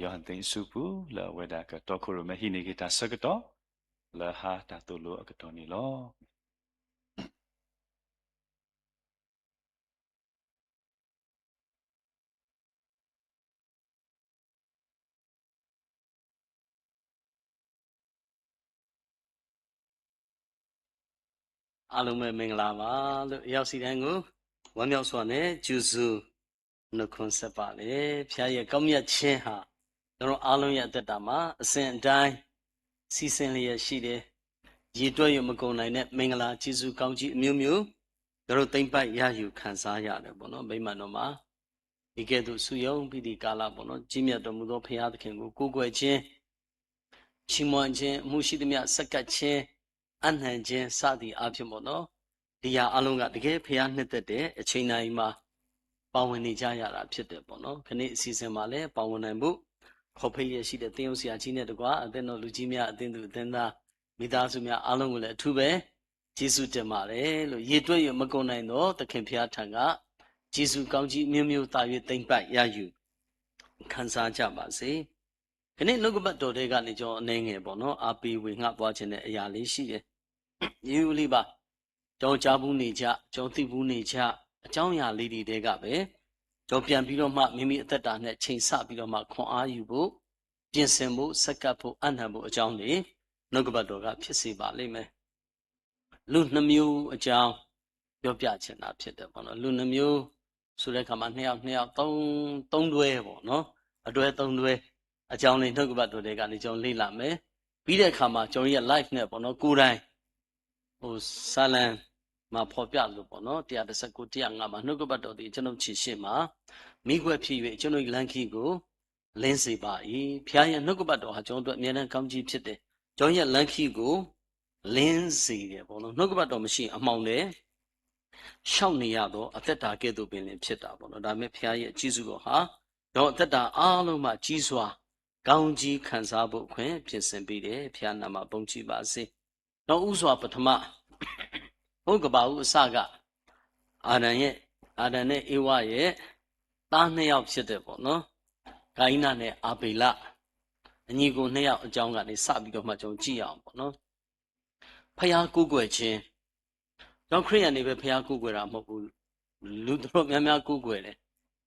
ယိၤဟၣ်သ့ၣ်အစုပူၤ လၢအဝဲဒၣ်ကတီခိၣ်ရိၣ်မဲဟံးန့ၢ်က့ၤတၢ်ဆၢကတီၢ် လၢဟါတၢ်သိၣ်လိအကတီၢ်န့ၣ်လီၤ. အားလုံးပဲမင်္ဂလာပါလို့ ရောက်စီတိုင်းကို ဝမ်းမြောက်စွာနဲ့ ကြိုဆို နှုတ်ခွန်းဆက်ပါတယ်။ ဘုရားရဲ့ကောင်းမြတ်ခြင်းဟာ ကျွန်တော်အားလုံးရဲ့အသက်တာမှာ အစဉ်အတိုင်း စီးဆင်းလျက်ရှိတယ်။ ရေတွက်၍မကုန်နိုင်တဲ့ မင်္ဂလာကျေးဇူးကောင်းကြီးအမျိုးမျိုး ကျွန်တော်သိမ်းပိုက်ရယူခံစားရတယ်ပေါ့နော်။ ဗိမာန်တော်မှာ ဒီကဲ့သို့စုရုံးပြီးဒီကာလပေါ့နော် ကြီးမြတ်တော်မူသောဘုရားသခင်ကိုကိုးကွယ်ခြင်း ချီးမွမ်းခြင်း အမှုရှိသမျှဆက်ကပ်ခြင်း အပ်နှံခြင်းစသည်အားဖြင့်ပေါ့နော် ဒီရာအားလုံးကတကယ်ဘုရားနှစ်သက်တဲ့အချိန်တိုင်းမှာ ပါဝင်နေကြရတာဖြစ်တယ်ပေါ့နော်။ ခဏအစီအစဉ်မှာလည်းပါဝင်နိုင်ဖို့ ခေါ်ဖိတ်လျက်ရှိတဲ့သင်းအုပ်ဆရာကြီးနဲ့တကွ အသင်းတော်လူကြီးများ အသင်းသူအသင်းသား မိသားစုများအားလုံးကိုလည်းအထူးပဲကျေးဇူးတင်ပါတယ်လို့ ရေတွက်၍မကုန်နိုင်သောသခင်ဘုရားထံက ကျေးဇူးကောင်းကြီးအမျိုးမျိုးသာ၍သိမ်းပိုက်ရယူခံစားကြပါစေ။ ကနေ့နှုတ်ကပတ်တော်ထဲကနေကျွန်တော်အနည်းငယ်ပေါ့နော် အားပေးဝေငှသွားခြင်းတဲ့အရာလေးရှိတယ်။ ရိုးရိုးလေးပါ ကျွန်တော်ကြားဖူးနေကြ ကျွန်တော်သိဖူးနေကြ အကြောင်းအရာလေးတွေထဲကပဲ ကျွန်တော်ပြန်ပြီးတော့မှမိမိအသက်တာနဲ့ချိန်ဆပြီးတော့မှခွန်အားယူဖို့ ပြင်ဆင်ဖို့ ဆက်ကပ်ဖို့ အပ်နှံဖို့အကြောင်းတွေ နှုတ်ကပတ်တော်ကဖြစ်စေပါလိမ့်မယ်။ လူနှစ်မျိုးအကြောင်းပြောပြချင်တာဖြစ်တယ်ပေါ့နော်။ လူနှစ်မျိုးဆိုတဲ့အခါမှာ နှစ်ယောက် နှစ်ယောက် သုံး သုံးတွဲပေါ့နော်။ အတွဲသုံးတွဲအကြောင်းလေး နှုတ်ကပတ်တော်ထဲကနေကျွန်တော်လေ့လာမယ်။ ပြီးတဲ့အခါမှာ ကျွန်တော်ရဲ့ live နဲ့ပေါ့နော် ကိုယ်တိုင် ဟို စာလံမှာဖော်ပြလို့ပေါ့နော် တစ်ရာတစ်ဆယ့်ကိုး တစ်ရာငါးမှာ နှုတ်ကပတ်တော်သည်ကျွန်ုပ်ခြေရှေ့မှာ မီးခွက်ဖြစ်၍ကျွန်ုပ်လမ်းခရီးကို လင်းစေပါ၏။ ဘုရားရဲ့နှုတ်ကပတ်တော်ဟာကျွန်တော်တို့အတွက်အမြဲတမ်းကောင်းကြီးဖြစ်တယ်။ ကျွန်တော်ရဲ့လမ်းခရီးကိုလင်းစေတယ်ပေါ့နော်။ နှုတ်ကပတ်တော်မရှိရင်အမှောင်ထဲလျှောက်နေရသောအသက်တာကဲ့သို့ပင်လင်ဖြစ်တာပေါ့နော်။ ဒါပေမဲ့ဘုရားရဲ့ကျေးဇူးတော်ဟာကျွန်တော်အသက်တာအားလုံးမှာကြီးစွာကောင်းကြီးခံစားဖို့အခွင့်ပြင်ဆင်ပေးတယ်။ ဘုရားနာမဘုန်းကြီးပါစေ။ နောက်ဦးစွာပထမ ဟိုးကဘၣ်ဦးအစက အာဒံရဲ့ အာဒံနဲ့ဧဝရဲ့ သားနှစ်ယောက်ဖြစ်တယ်ပေါ့နော်။ ကာယနနဲ့အာဗေလ အညီအကိုနှစ်ယောက်အကြောင်းကနေစပြီးတော့မှကျွန်တော်ကြည့်ရအောင်ပေါ့နော်။ ဘုရားကိုးကွယ်ခြင်း ကျွန်တော်ခရစ်ယာန်တွေပဲဘုရားကိုးကွယ်တာမဟုတ်ဘူး။ လူတော်တော်များများကိုးကွယ်တယ်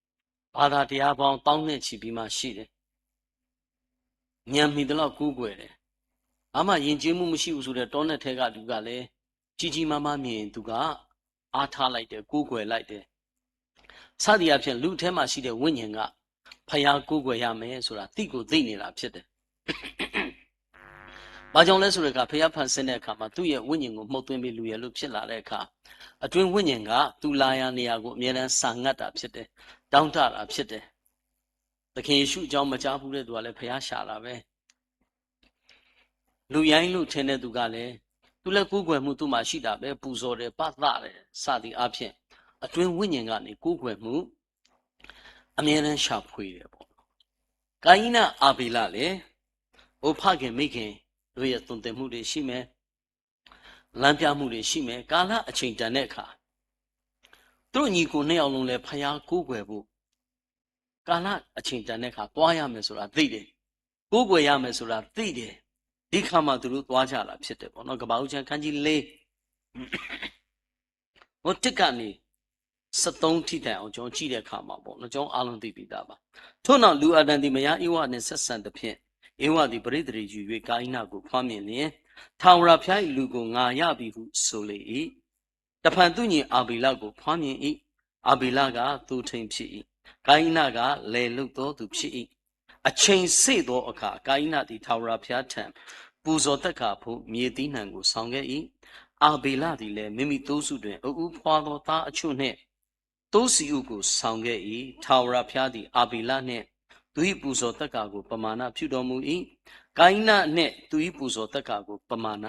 ။ ဘာသာတရားပေါင်းသောင်းနဲ့ချီပြီးမှရှိတယ်။ ဉာဏ်မီသလောက်ကိုးကွယ်တယ်။ ဘာမှယဉ်ကျေးမှုမရှိဘူးဆိုတဲ့တောနဲ့ထဲကလူကလည်း ကြီးကြီးမားမားမြင်သူက အားထားလိုက်တယ် ကိုးကွယ်လိုက်တယ်။ စသည်အားဖြင့် လူထဲမှာရှိတဲ့ဝိညာဉ်က ဘုရားကိုးကွယ်ရမယ်ဆိုတာ သိကိုသိနေတာဖြစ်တယ်။ ဘာကြောင့်လဲဆိုတဲ့အခါ ဘုရားဖန်ဆင်းတဲ့အခါမှာ သူ့ရဲ့ဝိညာဉ်ကိုမှုတ်သွင်းပြီး လူရန်လူဖြစ်လာတဲ့အခါ အတွင်းဝိညာဉ်က သူလာရာနေရာကို အမြဲတမ်းဆာငတ်တာဖြစ်တယ်။ တောင့်တတာဖြစ်တယ်။ သခင်ယေရှုအကြောင်းမကြားဘူးတဲ့သူကလည်း ဘုရားရှာတာပဲ။ လူရိုင်းလို့ထင်တဲ့သူကလည်း သူလည်းကိုးကွယ်မှုသူ့မှာရှိတာပဲ၊ ပူဇော်တယ်၊ ပသးတယ် စသည်အားဖြင့် အတွင်းဝိညာဉ်ကနေကိုးကွယ်မှု အမြဲတမ်းရှာဖွေတယ်ပေါ့။ ကာယနအာဗေလလည်း ဟိုဖခင်မိခင်တို့ရဲ့သွန်သင်မှုတွေရှိမယ်၊ လမ်းပြမှုတွေရှိမယ်။ ကာလအချိန်တန်တဲ့အခါ သူတို့ညီအစ်ကိုနှစ်ယောက်လုံးလည်း ဘုရားကိုးကွယ်ဖို့ ကာလအချိန်တန်တဲ့အခါ သွားရမယ်ဆိုတာသိတယ်။ ကိုးကွယ်ရမယ်ဆိုတာသိတယ်။ ဒီအခါမှာသူတို့သွားကြတာဖြစ်တယ်ပေါ့နော်။ ကပ္ပဦးကျမ်းခန်းကြီးလေး ဟိုတစ်ကနေ ဆယ့်သုံးထိတိုင်အောင်ကျွန်တော်ကြည့်တဲ့အခါမှာပေါ့နော် ကျွန်တော်အားလုံးသိပြီးသားပါ။ ထို့နောက်လူအာဒံသည်မယားဧဝနှင့်ဆက်ဆံသဖြင့် ဧဝသည်ပဋိသန္ဓေယူ၍ကာယနကိုဖွားမြင်လျှင် ထာဝရဘုရား၏လူကိုငါရပြီဟုဆိုလေ၏။ တဖန်သူ့ညီအာဗေလကိုဖွားမြင်၏။ အာဗေလကသိုးထိန်းဖြစ်၏။ ကာယနကလယ်လုပ်သောသူဖြစ်၏။ အချိန်စေ့သောအခါ ကၣ်အံနသည် ထာဝရဘုရားထံ ပူဇော်သက္ကာအဘို့ မြေသီးနှံကို ဆောင်ခဲ့၏။ အာဗေလသည်လည်း မိမိသိုးစုတွင် အအူဖျိးသောသားအချို့နှင့် သိုးစံအူကို ဆောင်ခဲ့၏။ ထာဝရဘုရားသည် အာဗေလနှင့် သူ၏ပူဇော်သက္ကာကို ပမာဏပြုတော်မူ၏။ ကၣ်အံနနှင့် သူ၏ပူဇော်သက္ကာကို ပမာဏ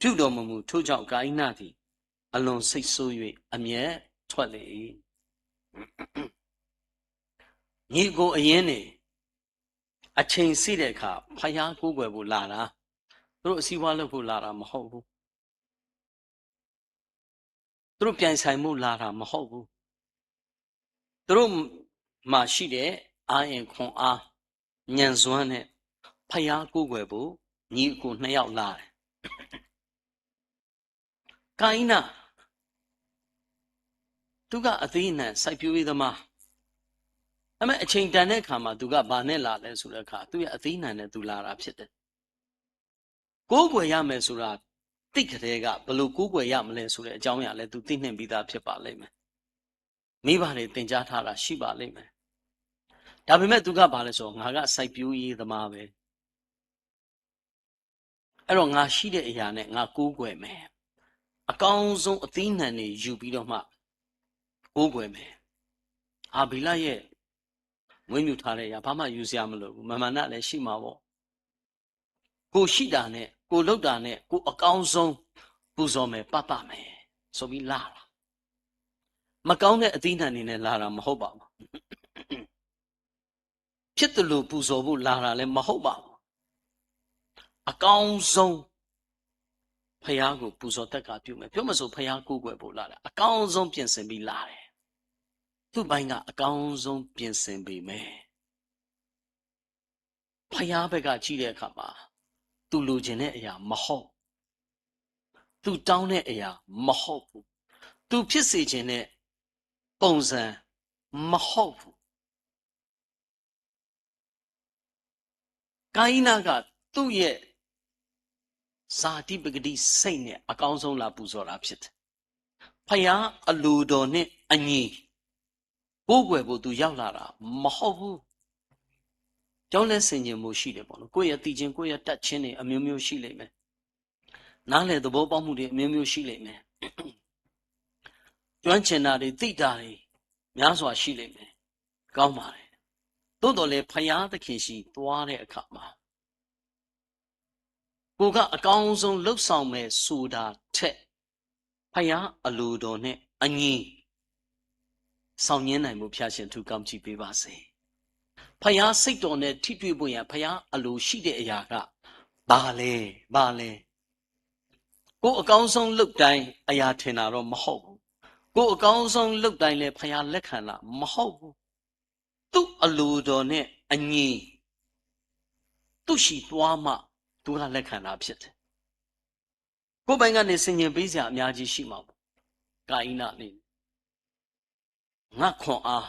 ပြုတော်မမူ။ ထို့ကြောင့် ကၣ်အံနသည် အလွန်စိတ်ဆိုး၍ အမျက်ထွက်လေ၏။ ညီအစ်ကိုအရင်းန့ၣ် အချိန်စေ့တဲ့အခါ ဘုရားကိုးကွယ်ဖို့လာတာ၊ သူတို့အစည်းအဝေးလုပ်ဖို့လာတာမဟုတ်ဘူး။ သူတို့ပြိုင်ဆိုင်ဖို့လာတာမဟုတ်ဘူး။ သူတို့မှာရှိတဲ့ အာအင်ခွန်အား, ညံစွမ်းနဲ့ ဘုရားကိုးကွယ်ဖို့ ညီအစ်ကိုနှစ်ယောက်လာတယ်။ ကၣ်အံန သူကအသီးအနှံစိုက်ပျိုးရေးသမား။ ဒါပေမဲ့အချိန်တန်တဲ့အခါမှာ သူကဘာနဲ့လာလဲဆိုတဲ့အခါ သူ့ရဲ့အသီးအနှံနဲ့သူလာတာဖြစ်တယ်။ ကိုးကွယ်ရမယ်ဆိုတာ သိကတည်းက ဘယ်လိုကိုးကွယ်ရမလဲဆိုတဲ့အကြောင်းအရာလည်း သူသိနှင့်ပြီးသားဖြစ်ပါလိမ့်မယ်။ မိဘတွေသင်ကြားထားတာရှိပါလိမ့်မယ်။ ဒါပေမဲ့သူကဘာလဲဆိုတော့ ငါကစိုက်ပျိုးရေးသမားပဲ။ အဲ့တော့ ငါရှိတဲ့အရာနဲ့ ငါကိုးကွယ်မယ်။ အကောင်းဆုံးအသီးနှံတွေယူပြီးတော့မှ ကိုးကွယ်မယ်။ အာဗီလရဲ့မွေးမြူထားတဲ့အရာ ဘာမှယူစရာမလိုဘူး။ မမနာလည်းရှိမှာပေါ့။ ကိုယ်ရှိတာနဲ့ ကိုယ်လုပ်တာနဲ့ ကိုယ်အကောင်းဆုံးပူဇော်မယ် ပတ်ပတ်မယ်ဆိုပြီးလာတာ။ မကောင်းတဲ့အသီးနှံတွေနဲ့လာတာမဟုတ်ပါဘူး။ ဖြစ်သလိုပူဇော်ဖို့လာတာလည်းမဟုတ်ပါဘူး။ အကောင်းဆုံး ဘုရားကိုပူဇော်သက္ကာပြုမယ်။ ပြောမယ်ဆို ဘုရားကိုးကွယ်ဖို့လာတယ်။ အကောင်းဆုံးပြင်ဆင်ပြီးလာတယ်။ သူ့ဘက်က အကောင်းဆုံးပြင်ဆင်ပေမဲ့ ဘုရားဘက်ကကြည့်တဲ့အခါမှာ သူလိုချင်တဲ့အရာမဟုတ်ဘူး။ သူတောင်းတဲ့အရာမဟုတ်ဘူး။ သူဖြစ်စေချင်တဲ့ပုံစံမဟုတ်ဘူး။ ကၣ်အံနက သူ့ရဲ့ ဇာတိပကတိစိတ်နဲ့ အကောင်းဆုံးလာပူဇော်တာဖြစ်တယ်။ ဘုရားအလိုတော်နဲ့အညီ ကိုးကွယ်ဖို့သူရောက်လာတာမဟုတ်ဘူး။ ပြောင်းလဲဆင်ခြင်မှုရှိတယ်ပေါ့နော်။ ကိုယ့်ရဲ့သိချင်း ကိုယ့်ရဲ့တတ်ချင်းတွေအမျိုးမျိုးရှိလိမ့်မယ်။ နားလည်သဘောပေါက်မှုတွေအမျိုးမျိုးရှိလိမ့်မယ်။ ကျွမ်းကျင်တာတွေ သိတာတွေများစွာရှိလိမ့်မယ်။ ကောင်းပါတယ်။ သို့သော်လည်း ဘုရားသခင်ဆီသွားတဲ့အခါမှာ ကိုယ်ကအကောင်းဆုံးလုပ်ဆောင်မယ်ဆိုတာထက် ဘုရားအလိုတော်နဲ့အညီ ဆောင်ညင်းနိုင်ဖို့ ဘုရားရှင်ထူကောင်းချီးပေးပါစေ။ ဘုရားစိတ်တော်နဲ့ထိတွေ့ဖို့ရန် ဘုရားအလိုရှိတဲ့အရာက ဘာလဲ၊ ဘာလဲ။ ကိုယ်အကောင်းဆုံးလုပ်တိုင်း အရာထင်တာတော့မဟုတ်ဘူး။ ကိုယ်အကောင်းဆုံးလုပ်တိုင်းလည်း ဘုရားလက်ခံတာမဟုတ်ဘူး။ သူ့အလိုတော်နဲ့အညီ သူ့ဆီသွားမှ သူကလက်ခံတာဖြစ်တယ်။ ကိုယ့်ဘက်ကနေဆင်ခြင်ပေးစရာအများကြီးရှိမှာပေါ့။ ကၣ်အံနအနေနဲ့ ငါ့ခွန်အား,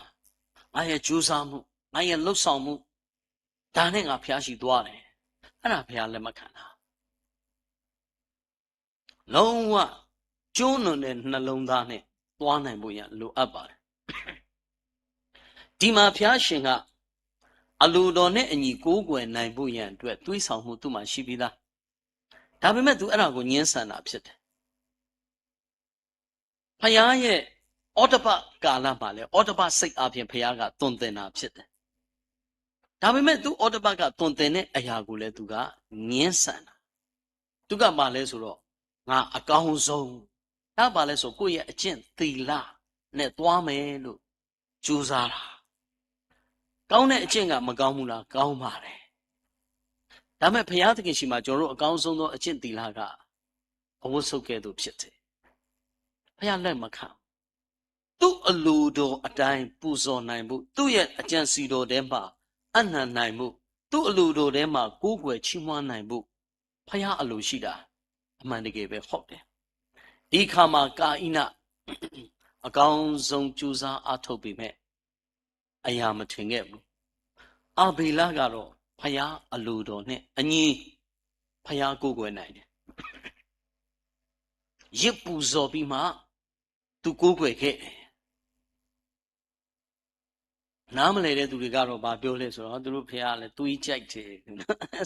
ငါရဲ့ကြိုးစားမှု, ငါရဲ့လုပ်ဆောင်မှု, ဒါနဲ့ငါဘုရားဆီသွားတယ်။ အဲ့ဒါဘုရားလက်မခံတာ။ လုံးဝကျိုးနုံတဲ့နှလုံးသားနဲ့သွားနိုင်ဖို့ရန်လိုအပ်ပါတယ်။ ဒီမှာဘုရားရှင်က အလိုတော်နဲ့အညီကိုးကွယ်နိုင်ဖို့ရန်အတွက်သွေးဆောင်မှုသူ့မှာရှိပြီးသား။ ဒါပေမဲ့သူအဲ့ဒါကိုငြင်းဆန်တာဖြစ်တယ်။ ဘုရားရဲ့ဩတ္တပကာလမှာလည်း ဩတ္တပစိတ်အားဖြင့်ဘုရားကသွန်သင်တာဖြစ်တယ်။ ဒါပေမဲ့သူဩတ္တပကသွန်သင်တဲ့အရာကိုလည်းသူကငြင်းဆန်တာ။ သူကဘာလဲဆိုတော့ ငါအကောင်းဆုံး။ ဒါဘာလဲဆို ကိုယ့်ရဲ့အကျင့်သီလနဲ့သွားမယ်လို့ကြိုးစားတာ။ ကောင်းတဲ့အကျင့်ကမကောင်းဘူးလား။ ကောင်းပါတယ်။ ဒါပေမဲ့ဘုရားသခင်ဆီမှာကျွန်တော်တို့အကောင်းဆုံးသောအကျင့်သီလကအဝတ်ဆုပ်ကဲ့သို့ဖြစ်တယ်။ ဘုရားလက်မခံဘူး။ သူ့အလိုတော်အတိုင်းပူဇော်နိုင်ဖို့၊ သူ့ရဲ့အကြံစည်တော်ထဲမှာအပ်နှံနိုင်ဖို့၊ သူ့အလိုတော်ထဲမှာကိုးကွယ်ချီးမွမ်းနိုင်ဖို့ ဘုရားအလိုရှိတာအမှန်တကယ်ပဲဟုတ်တယ်။ ဒီအခါမှာကာအိန အကောင်းဆုံးကြိုးစားအားထုတ်ပေမဲ့ အရာမထင်ခဲ့ဘူး။ အာဗေလကတော့ဘုရားအလိုတော်နဲ့အညီ ဘုရားကိုးကွယ်နိုင်တယ်။ ယဇ်ပူဇော်ပြီးမှ သူကိုးကွယ်ခဲ့တယ်။ နားမလည်တဲ့သူတွေကတော့ ဘာပြောလဲဆိုတော့ သူတို့ဘုရားလည်း သွေးကြိုက်တယ်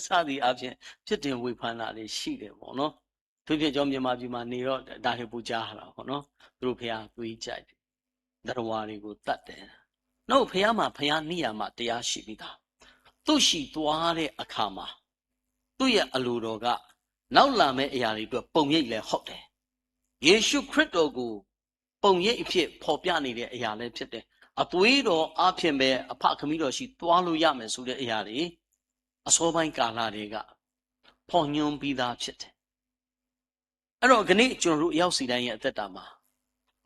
စသည်အားဖြင့် ပြစ်တင်ဝေဖန်တာတွေရှိတယ်ပေါ့နော်။ အထူးသဖြင့် ကျွန်တော် မြန်မာပြည်မှာနေတော့ ဒါတွေပိုကြားရတာပေါ့နော်။ သူတို့ဘုရားသွေးကြိုက်တယ်။ သတ္တဝါတွေကိုသတ်တယ်။ နောက် ဘုရားမှာ ဘုရားနေရာမှာ တရားရှိပြီးသား။ သူ့ဆီသွားတဲ့အခါမှာ သူ့ရဲ့အလိုတော်က နောက်လာမယ့်အရာတွေအတွက် ပုံရိပ်လည်းဟုတ်တယ်။ ယေရှုခရစ်တော်ကို ပုံရိပ်အဖြစ်ဖော်ပြနေတဲ့အရာလည်းဖြစ်တယ်။ အသွေးတော်အားဖြင့်ပဲ အဖခင်မွေးတော်ဆီသွားလို့ရမယ်ဆိုတဲ့အရာတွေ အစောပိုင်းကာလတွေက ဖော်ညွှန်းပြီးသားဖြစ်တယ်။ အဲ့တော့ ကနေ့ကျွန်တော်တို့ရောက်စီတိုင်းရဲ့အသက်တာမှာ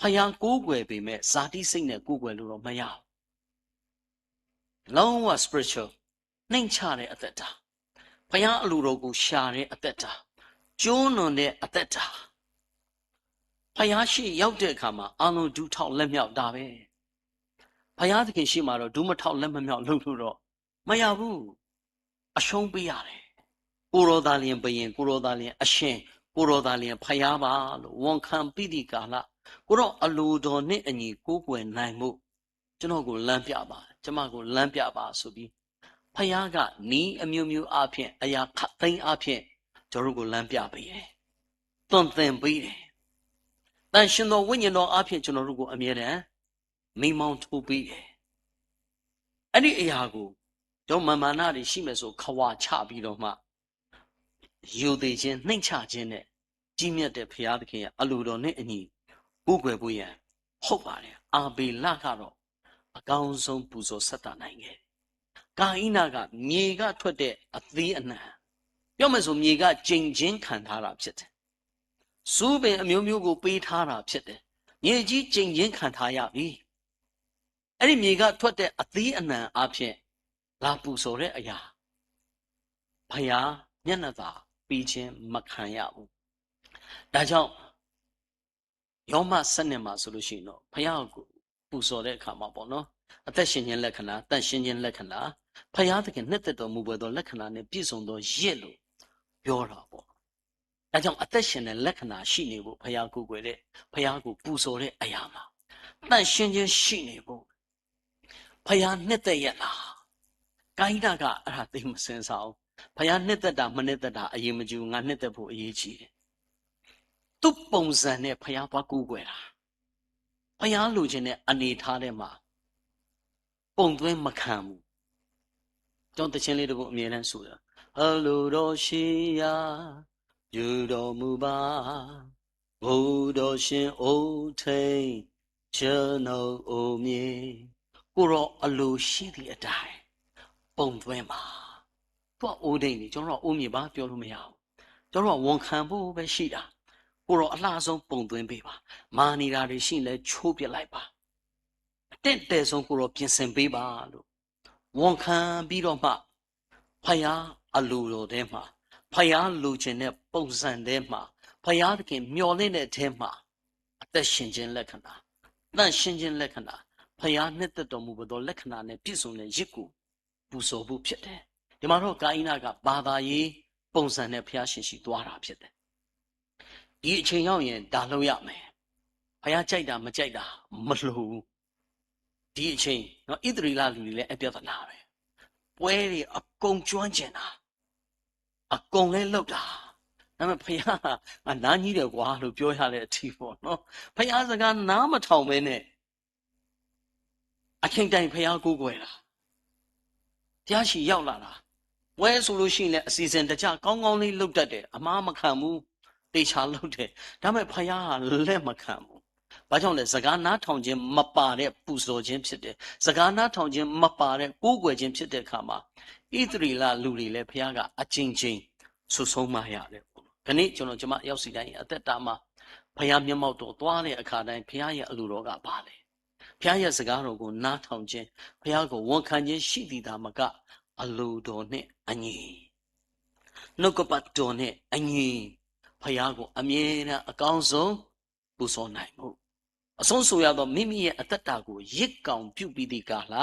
ဘုရားကိုးကွယ်ပေမဲ့ ဇာတိစိတ်နဲ့ကိုးကွယ်လို့တော့မရဘူး။ လုံးဝ spiritual နှိမ့်ချတဲ့အသက်တာ၊ ဘုရားအလိုတော်ကိုရှာတဲ့အသက်တာ၊ ကျိုးနွံတဲ့အသက်တာ၊ ဘုရားရှေ့ရောက်တဲ့အခါမှာ အားလုံးဒူးထောက်လက်မြှောက်တာပဲ။ ဘုရားသခင်ရှေ့မှာတော့ ဒူးမထောက်လက်မမြှောက်လုပ်လို့တော့မရဘူး။ အရှုံးပေးရတယ်။ ကိုယ်တော်သာလျှင်ဘုရင်၊ ကိုယ်တော်သာလျှင်အရှင်၊ ကိုယ်တော်သာလျှင်ဘုရားပါလို့ ဝန်ခံပြီးသည့်ကာလ၊ ကိုယ်တော်အလိုတော်နှင့်အညီကိုးကွယ်နိုင်ဖို့ ကျွန်တော်ကိုလမ်းပြပါ၊ ကျွန်မကိုလမ်းပြပါဆိုပြီး ဘုရားကနည်းအမျိုးမျိုးအားဖြင့် အရာခပ်သိမ်းအားဖြင့် ကျွန်တော်တို့ကိုလမ်းပြပေးတယ်။ သွန်သင်ပေးတယ်။ သန့်ရှင်းသောဝိညာဉ်တော်အားဖြင့် ကျွန်တော်တို့ကိုအမြဲတမ်းမီးမောင်းထိုးပေးတယ်။ အဲ့ဒီအရာကို ကျွန်တော် မာန်မာနတွေရှိမယ်ဆို ခွါချပြီးတော့မှ ရိုသေခြင်း၊ နှိမ့်ချခြင်းနဲ့ ကြီးမြတ်တဲ့ဘုရားသခင်ရဲ့အလိုတော်နဲ့အညီ ကိုးကွယ်ဖို့ရန် ဟုတ်ပါတယ်။ အာဗေလကတော့ အကောင်းဆုံးပူဇော်ဆက်သနိုင်ခဲ့တယ်။ ကာအိနက မြေကထွက်တဲ့အသီးအနှံ၊ ပြောမယ်ဆို မြေကကျိန်ခြင်းခံထားတာဖြစ်တယ်။ ဆူးပင်အမျိုးမျိုးကိုပေးထားတာဖြစ်တယ်။ မြေကြီးကျိန်ခြင်းခံထားရပြီ။ အဲ့ဒီမြေကထွက်တဲ့အသီးအနှံအားဖြင့် လာပူဇော်တဲ့အရာ ဘုရားမျက်နှာသာပေးခြင်းမခံရဘူး။ ဒါကြောင့် ရောမဆယ့်နှစ်မှာဆိုလို့ရှိရင်တော့ ဘုရားကိုပူဇော်တဲ့အခါမှာပေါ့နော်၊ အသက်ရှင်ခြင်းလက္ခဏာ၊ သန့်ရှင်းခြင်းလက္ခဏာ၊ ဘုရားသခင်နှစ်သက်တော်မူပွဲသောလက္ခဏာနဲ့ပြည့်စုံသောယဇ်လို့ပြောတာပေါ့။ ဒါကြောင့် အသက်ရှင်တဲ့လက္ခဏာရှိနေဖို့ ဘုရားကိုးကွယ်တဲ့၊ ဘုရားကိုပူဇော်တဲ့အရာမှာ သန့်ရှင်းခြင်းရှိနေဖို့ ဘုရားနှစ်သက်ရဲ့လား။ ကာယိနက အဲ့ဒါသိပ်မစင်စားဘူး။ ဘုရားနှစ်သက်တာ မနှစ်သက်တာ အရေးမကြီးဘူး။ ငါနှစ်သက်ဖို့အရေးကြီးတယ်။ သူ့ပုံစံနဲ့ ဘုရားသွားကိုးကွယ်တာ၊ ဘုရားလိုချင်တဲ့အနေအထားထဲမှာ ပုံသွင်းမခံဘူး။ ကျွန်တော် သီချင်းလေးတစ်ခု အမြဲတမ်းဆိုတယ်။ အလိုတော်ရှိရာ ပြုတော်မူပါ။ ကိုယ်တော်ရှင်အိုထိန် ကျွန်ုပ်အိုမြေ။ ကိုယ်တော်အလိုရှိသည့်အတိုင်း ပုံသွင်းပါ။ သူကအိုထိန်လေ၊ ကျွန်တော်က အိုမြေပါပြောလို့မရဘူး။ ကျွန်တော်က ဝန်ခံဖို့ပဲရှိတာ။ ကိုယ်တော်အလှဆုံး ပုံသွင်းပေးပါ။ မာနေတာတွေရှိရင်လည်း ချိုးပစ်လိုက်ပါ။ အတင့်တယ်ဆုံး ကိုယ်တော်ပြင်ဆင်ပေးပါလို့ ဝန်ခံပြီးတော့မှ ဘုရားအလိုတော်ထဲမှာ၊ ဘုရားလိုချင်တဲ့ပုံစံထဲမှာ၊ ဘုရားသခင်မျှော်လင့်တဲ့ထဲမှာ အသက်ရှင်ခြင်းလက္ခဏာ၊ သန့်ရှင်းခြင်းလက္ခဏာ၊ ဘုရားနှစ်သက်တော်မူသောလက္ခဏာနဲ့ပြည့်စုံတဲ့ယဇ်ကို ပူဇော်ဖို့ဖြစ်တယ်။ ဒီမှာတော့ ကာယိနက ဘာသာရေးပုံစံနဲ့ ဘုရားရှင်ဆီသွားတာဖြစ်တယ်။ ဒီအချိန်ရောက်ရင် ဒါလုပ်ရမယ်။ ဘုရားကြိုက်တာမကြိုက်တာ မလိုဘူး။ ဒီအချိန်နော်၊ ဣသရေလလူတွေလည်း အဲ့ပြဿနာပဲ။ ပွဲတွေအကုန်ကျွမ်းကျင်တာ၊ အကုန်လည်းလုပ်တာ၊ ဒါပေမဲ့ ဘုရားက ငါနားငြီးတယ်ကွာလို့ ပြောရတဲ့အထိပေါ့နော်။ ဘုရားစကားနားမထောင်ဘဲနဲ့ အချိန်တန်ရင် ဘုရားကိုးကွယ်တာ၊ ဘုရားဆီရောက်လာတာ၊ ပွဲဆိုလို့ရှိရင်လည်း အစီအစဉ်တကျကောင်းကောင်းလေးလုပ်တတ်တယ်။ အမှားမခံဘူး။ သေချာလုပ်တယ်။ ဒါပေမဲ့ ဘုရားကလက်မခံဘူး။ ဘာကြောင့်လဲ။ စကားနားထောင်ခြင်းမပါတဲ့ပူဇော်ခြင်းဖြစ်တယ်။ စကားနားထောင်ခြင်းမပါတဲ့ကိုးကွယ်ခြင်းဖြစ်တဲ့အခါမှာ ဣသရေလလူတွေလည်း ဘုရားကအကြိမ်ကြိမ် ဆုတ်ဆုံးမရတယ်။ ကနေ့ကျွန်တော် ကျွန်မရောက်စီတိုင်း အသက်တာမှာ ဘုရားမျက်မှောက်တော်သွားတဲ့အခါတိုင်း ဘုရားရဲ့အလိုတော်ကဘာလဲ။ ဘုရားရဲ့စကားတော်ကိုနားထောင်ခြင်း၊ ဘုရားကိုဝန်ခံခြင်းရှိသည်သာမက အလိုတော်နှင့်အညီ၊ နှုတ်ကပတ်တော်နှင့်အညီ ဘုရားကိုအမြဲတမ်းအကောင်းဆုံးပူဇော်နိုင်မှု၊ အဆုံးစွန်ရသောမိမိရဲ့အသက်တာကို ယဇ်ကောင်ပြုပြီးသည့်ကာလ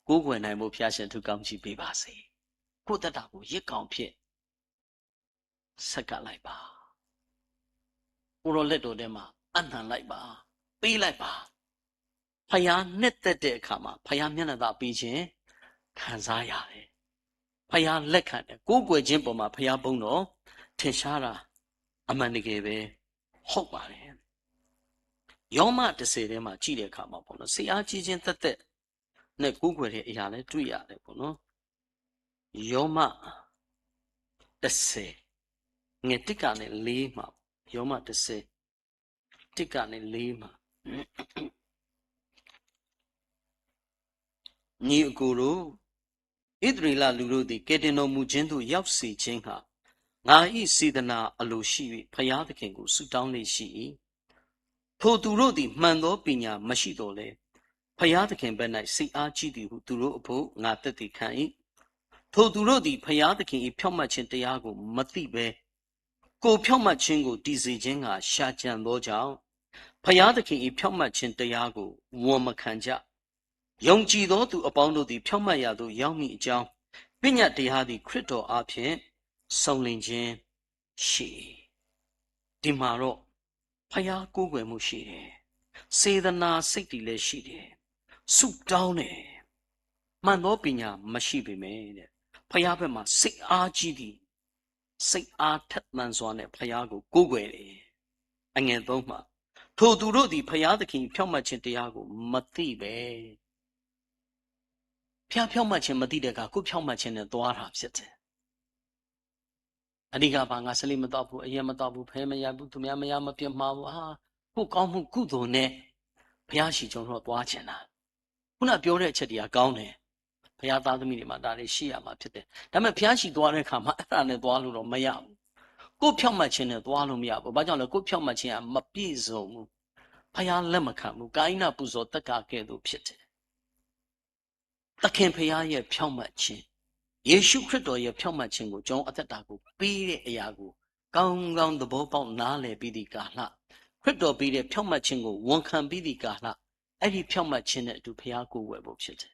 ကိုးကွယ်နိုင်ဖို့ ဘုရားရှင်ထူကောင်းချီးပေးပါစေ။ ကိုယ့်အသက်တာကို ယဇ်ကောင်ဖြစ် ဆက်ကပ်လိုက်ပါ။ ကိုယ်တော်လက်တော်ထဲမှာ အပ်နှံလိုက်ပါ။ ပေးလိုက်ပါ။ ဘုရားနှစ်သက်တဲ့အခါမှာ ဘုရားမျက်နှာသာပေးခြင်း ခံစားရတယ်။ ဘုရားလက်ခံတယ်။ ကိုးကွယ်ခြင်းပေါ်မှာ ဘုရားဘုန်းတော် ထင်ရှားတာ အမှန်တကယ်ပဲ ဟုတ်ပါတယ်။ ယောမတစ်ဆယ်ထဲမှာ ကြည့်တဲ့အခါမှာပေါ့နော်၊ စိတ်အားကြီးခြင်းသက်သက်နဲ့ ကိုးကွယ်တဲ့အရာလည်း တွေ့ရတယ်ပေါ့နော်။ ယောမ တစ်ဆယ် ငယ်တစ်ကနေလေးမှာ၊ ယောမတစ်ဆယ် တစ်ကနေလေးမှာ၊ ညီအစ်ကိုတို့၊ ဣသရေလလူတို့သည် ကယ်တင်တော်မူခြင်းသို့ ရောက်စေခြင်းငှာ ငါ၏စေတနာအလိုရှိ၍ ဘုရားသခင်ကို ဆုတောင်းလေ့ရှိ၏။ ထိုသူတို့သည် မှန်သောပညာမရှိသော်လည်း၊ ဘုရားသခင်ဘက်၌ စိတ်အားကြီးသည်ဟု သူတို့အဖို့ ငါသက်သေခံ၏။ ထိုသူတို့သည် ဘုရားသခင်၏ ဖြောင့်မတ်ခြင်းတရားကို မသိဘဲ၊ ကိုယ်ဖြောင့်မတ်ခြင်းကို တည်စေခြင်းငှာ ရှာကြံသောကြောင့်၊ ဘုရားသခင်၏ ဖြောင့်မတ်ခြင်းတရားကို ဝန်မခံကြ။ ယုံကြည်သောသူအပေါင်းတို့သည် ဖြောင့်မတ်ရာသို့ ရောက်မည်အကြောင်း၊ ပညတ်တရားသည် ခရစ်တော်အားဖြင့် စုံလင်ခြင်းရှိ၏။ ဒီမှာတော့ ဘုရားကိုးကွယ်မှုရှိတယ်။ စေတနာစိတ်တွေလည်းရှိတယ်။ ဆုတောင်းတယ်။ မှန်သောပညာမရှိပေမဲ့တဲ့၊ ဘုရားဘက်မှာ စိတ်အားကြီးသည်၊ စိတ်အားထက်သန်စွာနဲ့ ဘုရားကို ကိုးကွယ်တယ်။ အငယ်သုံးမှာ၊ ထိုသူတို့သည် ဘုရားသခင်၏ ဖြောင့်မတ်ခြင်းတရားကို မသိဘဲ၊ ဘုရားဖြောင့်မတ်ခြင်း မသိတဲ့အခါ ကိုယ့်ဖြောင့်မတ်ခြင်းနဲ့ သွားတာဖြစ်တယ်။ အဓိကဘာ ငါစလံမသောက်ဘူး၊ အရက်မသောက်ဘူး၊ ဖဲမရိုက်ဘူး၊ သူများမရမပြစ်မှားဘူး၊ ဟာ၊ ကိုယ့်ကောင်းမှုကုသိုလ်နဲ့ ဘုရားရှိခိုးတော့ သွားချင်တာ။ ခုနပြောတဲ့အချက်တွေက ကောင်းတယ်။ ဘုရားသားသမီးတွေမှာ ဒါတွေရှိရမှာဖြစ်တယ်။ ဒါပေမဲ့ ဘုရားရှိသွားတဲ့အခါမှာ အဲ့ဒါနဲ့သွားလို့တော့မရဘူး။ ကိုယ့်ဖြောင့်မတ်ခြင်းနဲ့သွားလို့မရဘူး။ ဘာကြောင့်လဲ။ ကိုယ့်ဖြောင့်မတ်ခြင်းက မပြည့်စုံဘူး။ ဘုရားလက်မခံဘူး။ ကာယနပူဇော်သက္ကာကဲ့သို့ဖြစ်တယ်။ သခင်ဘုရားရဲ့ဖြောင့်မတ်ခြင်း၊ ယေရှုခရစ်တော်ရဲ့ဖြောင့်မတ်ခြင်းကို ကျွန်တော်အသက်တာကိုပေးတဲ့အရာကို ကောင်းကောင်းသဘောပေါက်နားလည်ပြီးသည့်ကာလ၊ ခရစ်တော်ပေးတဲ့ဖြောင့်မတ်ခြင်းကို ဝန်ခံပြီးသည့်ကာလ၊ အဲ့ဒီဖြောင့်မတ်ခြင်းနဲ့အတူ ဘုရားကိုးကွယ်ဖို့ဖြစ်တယ်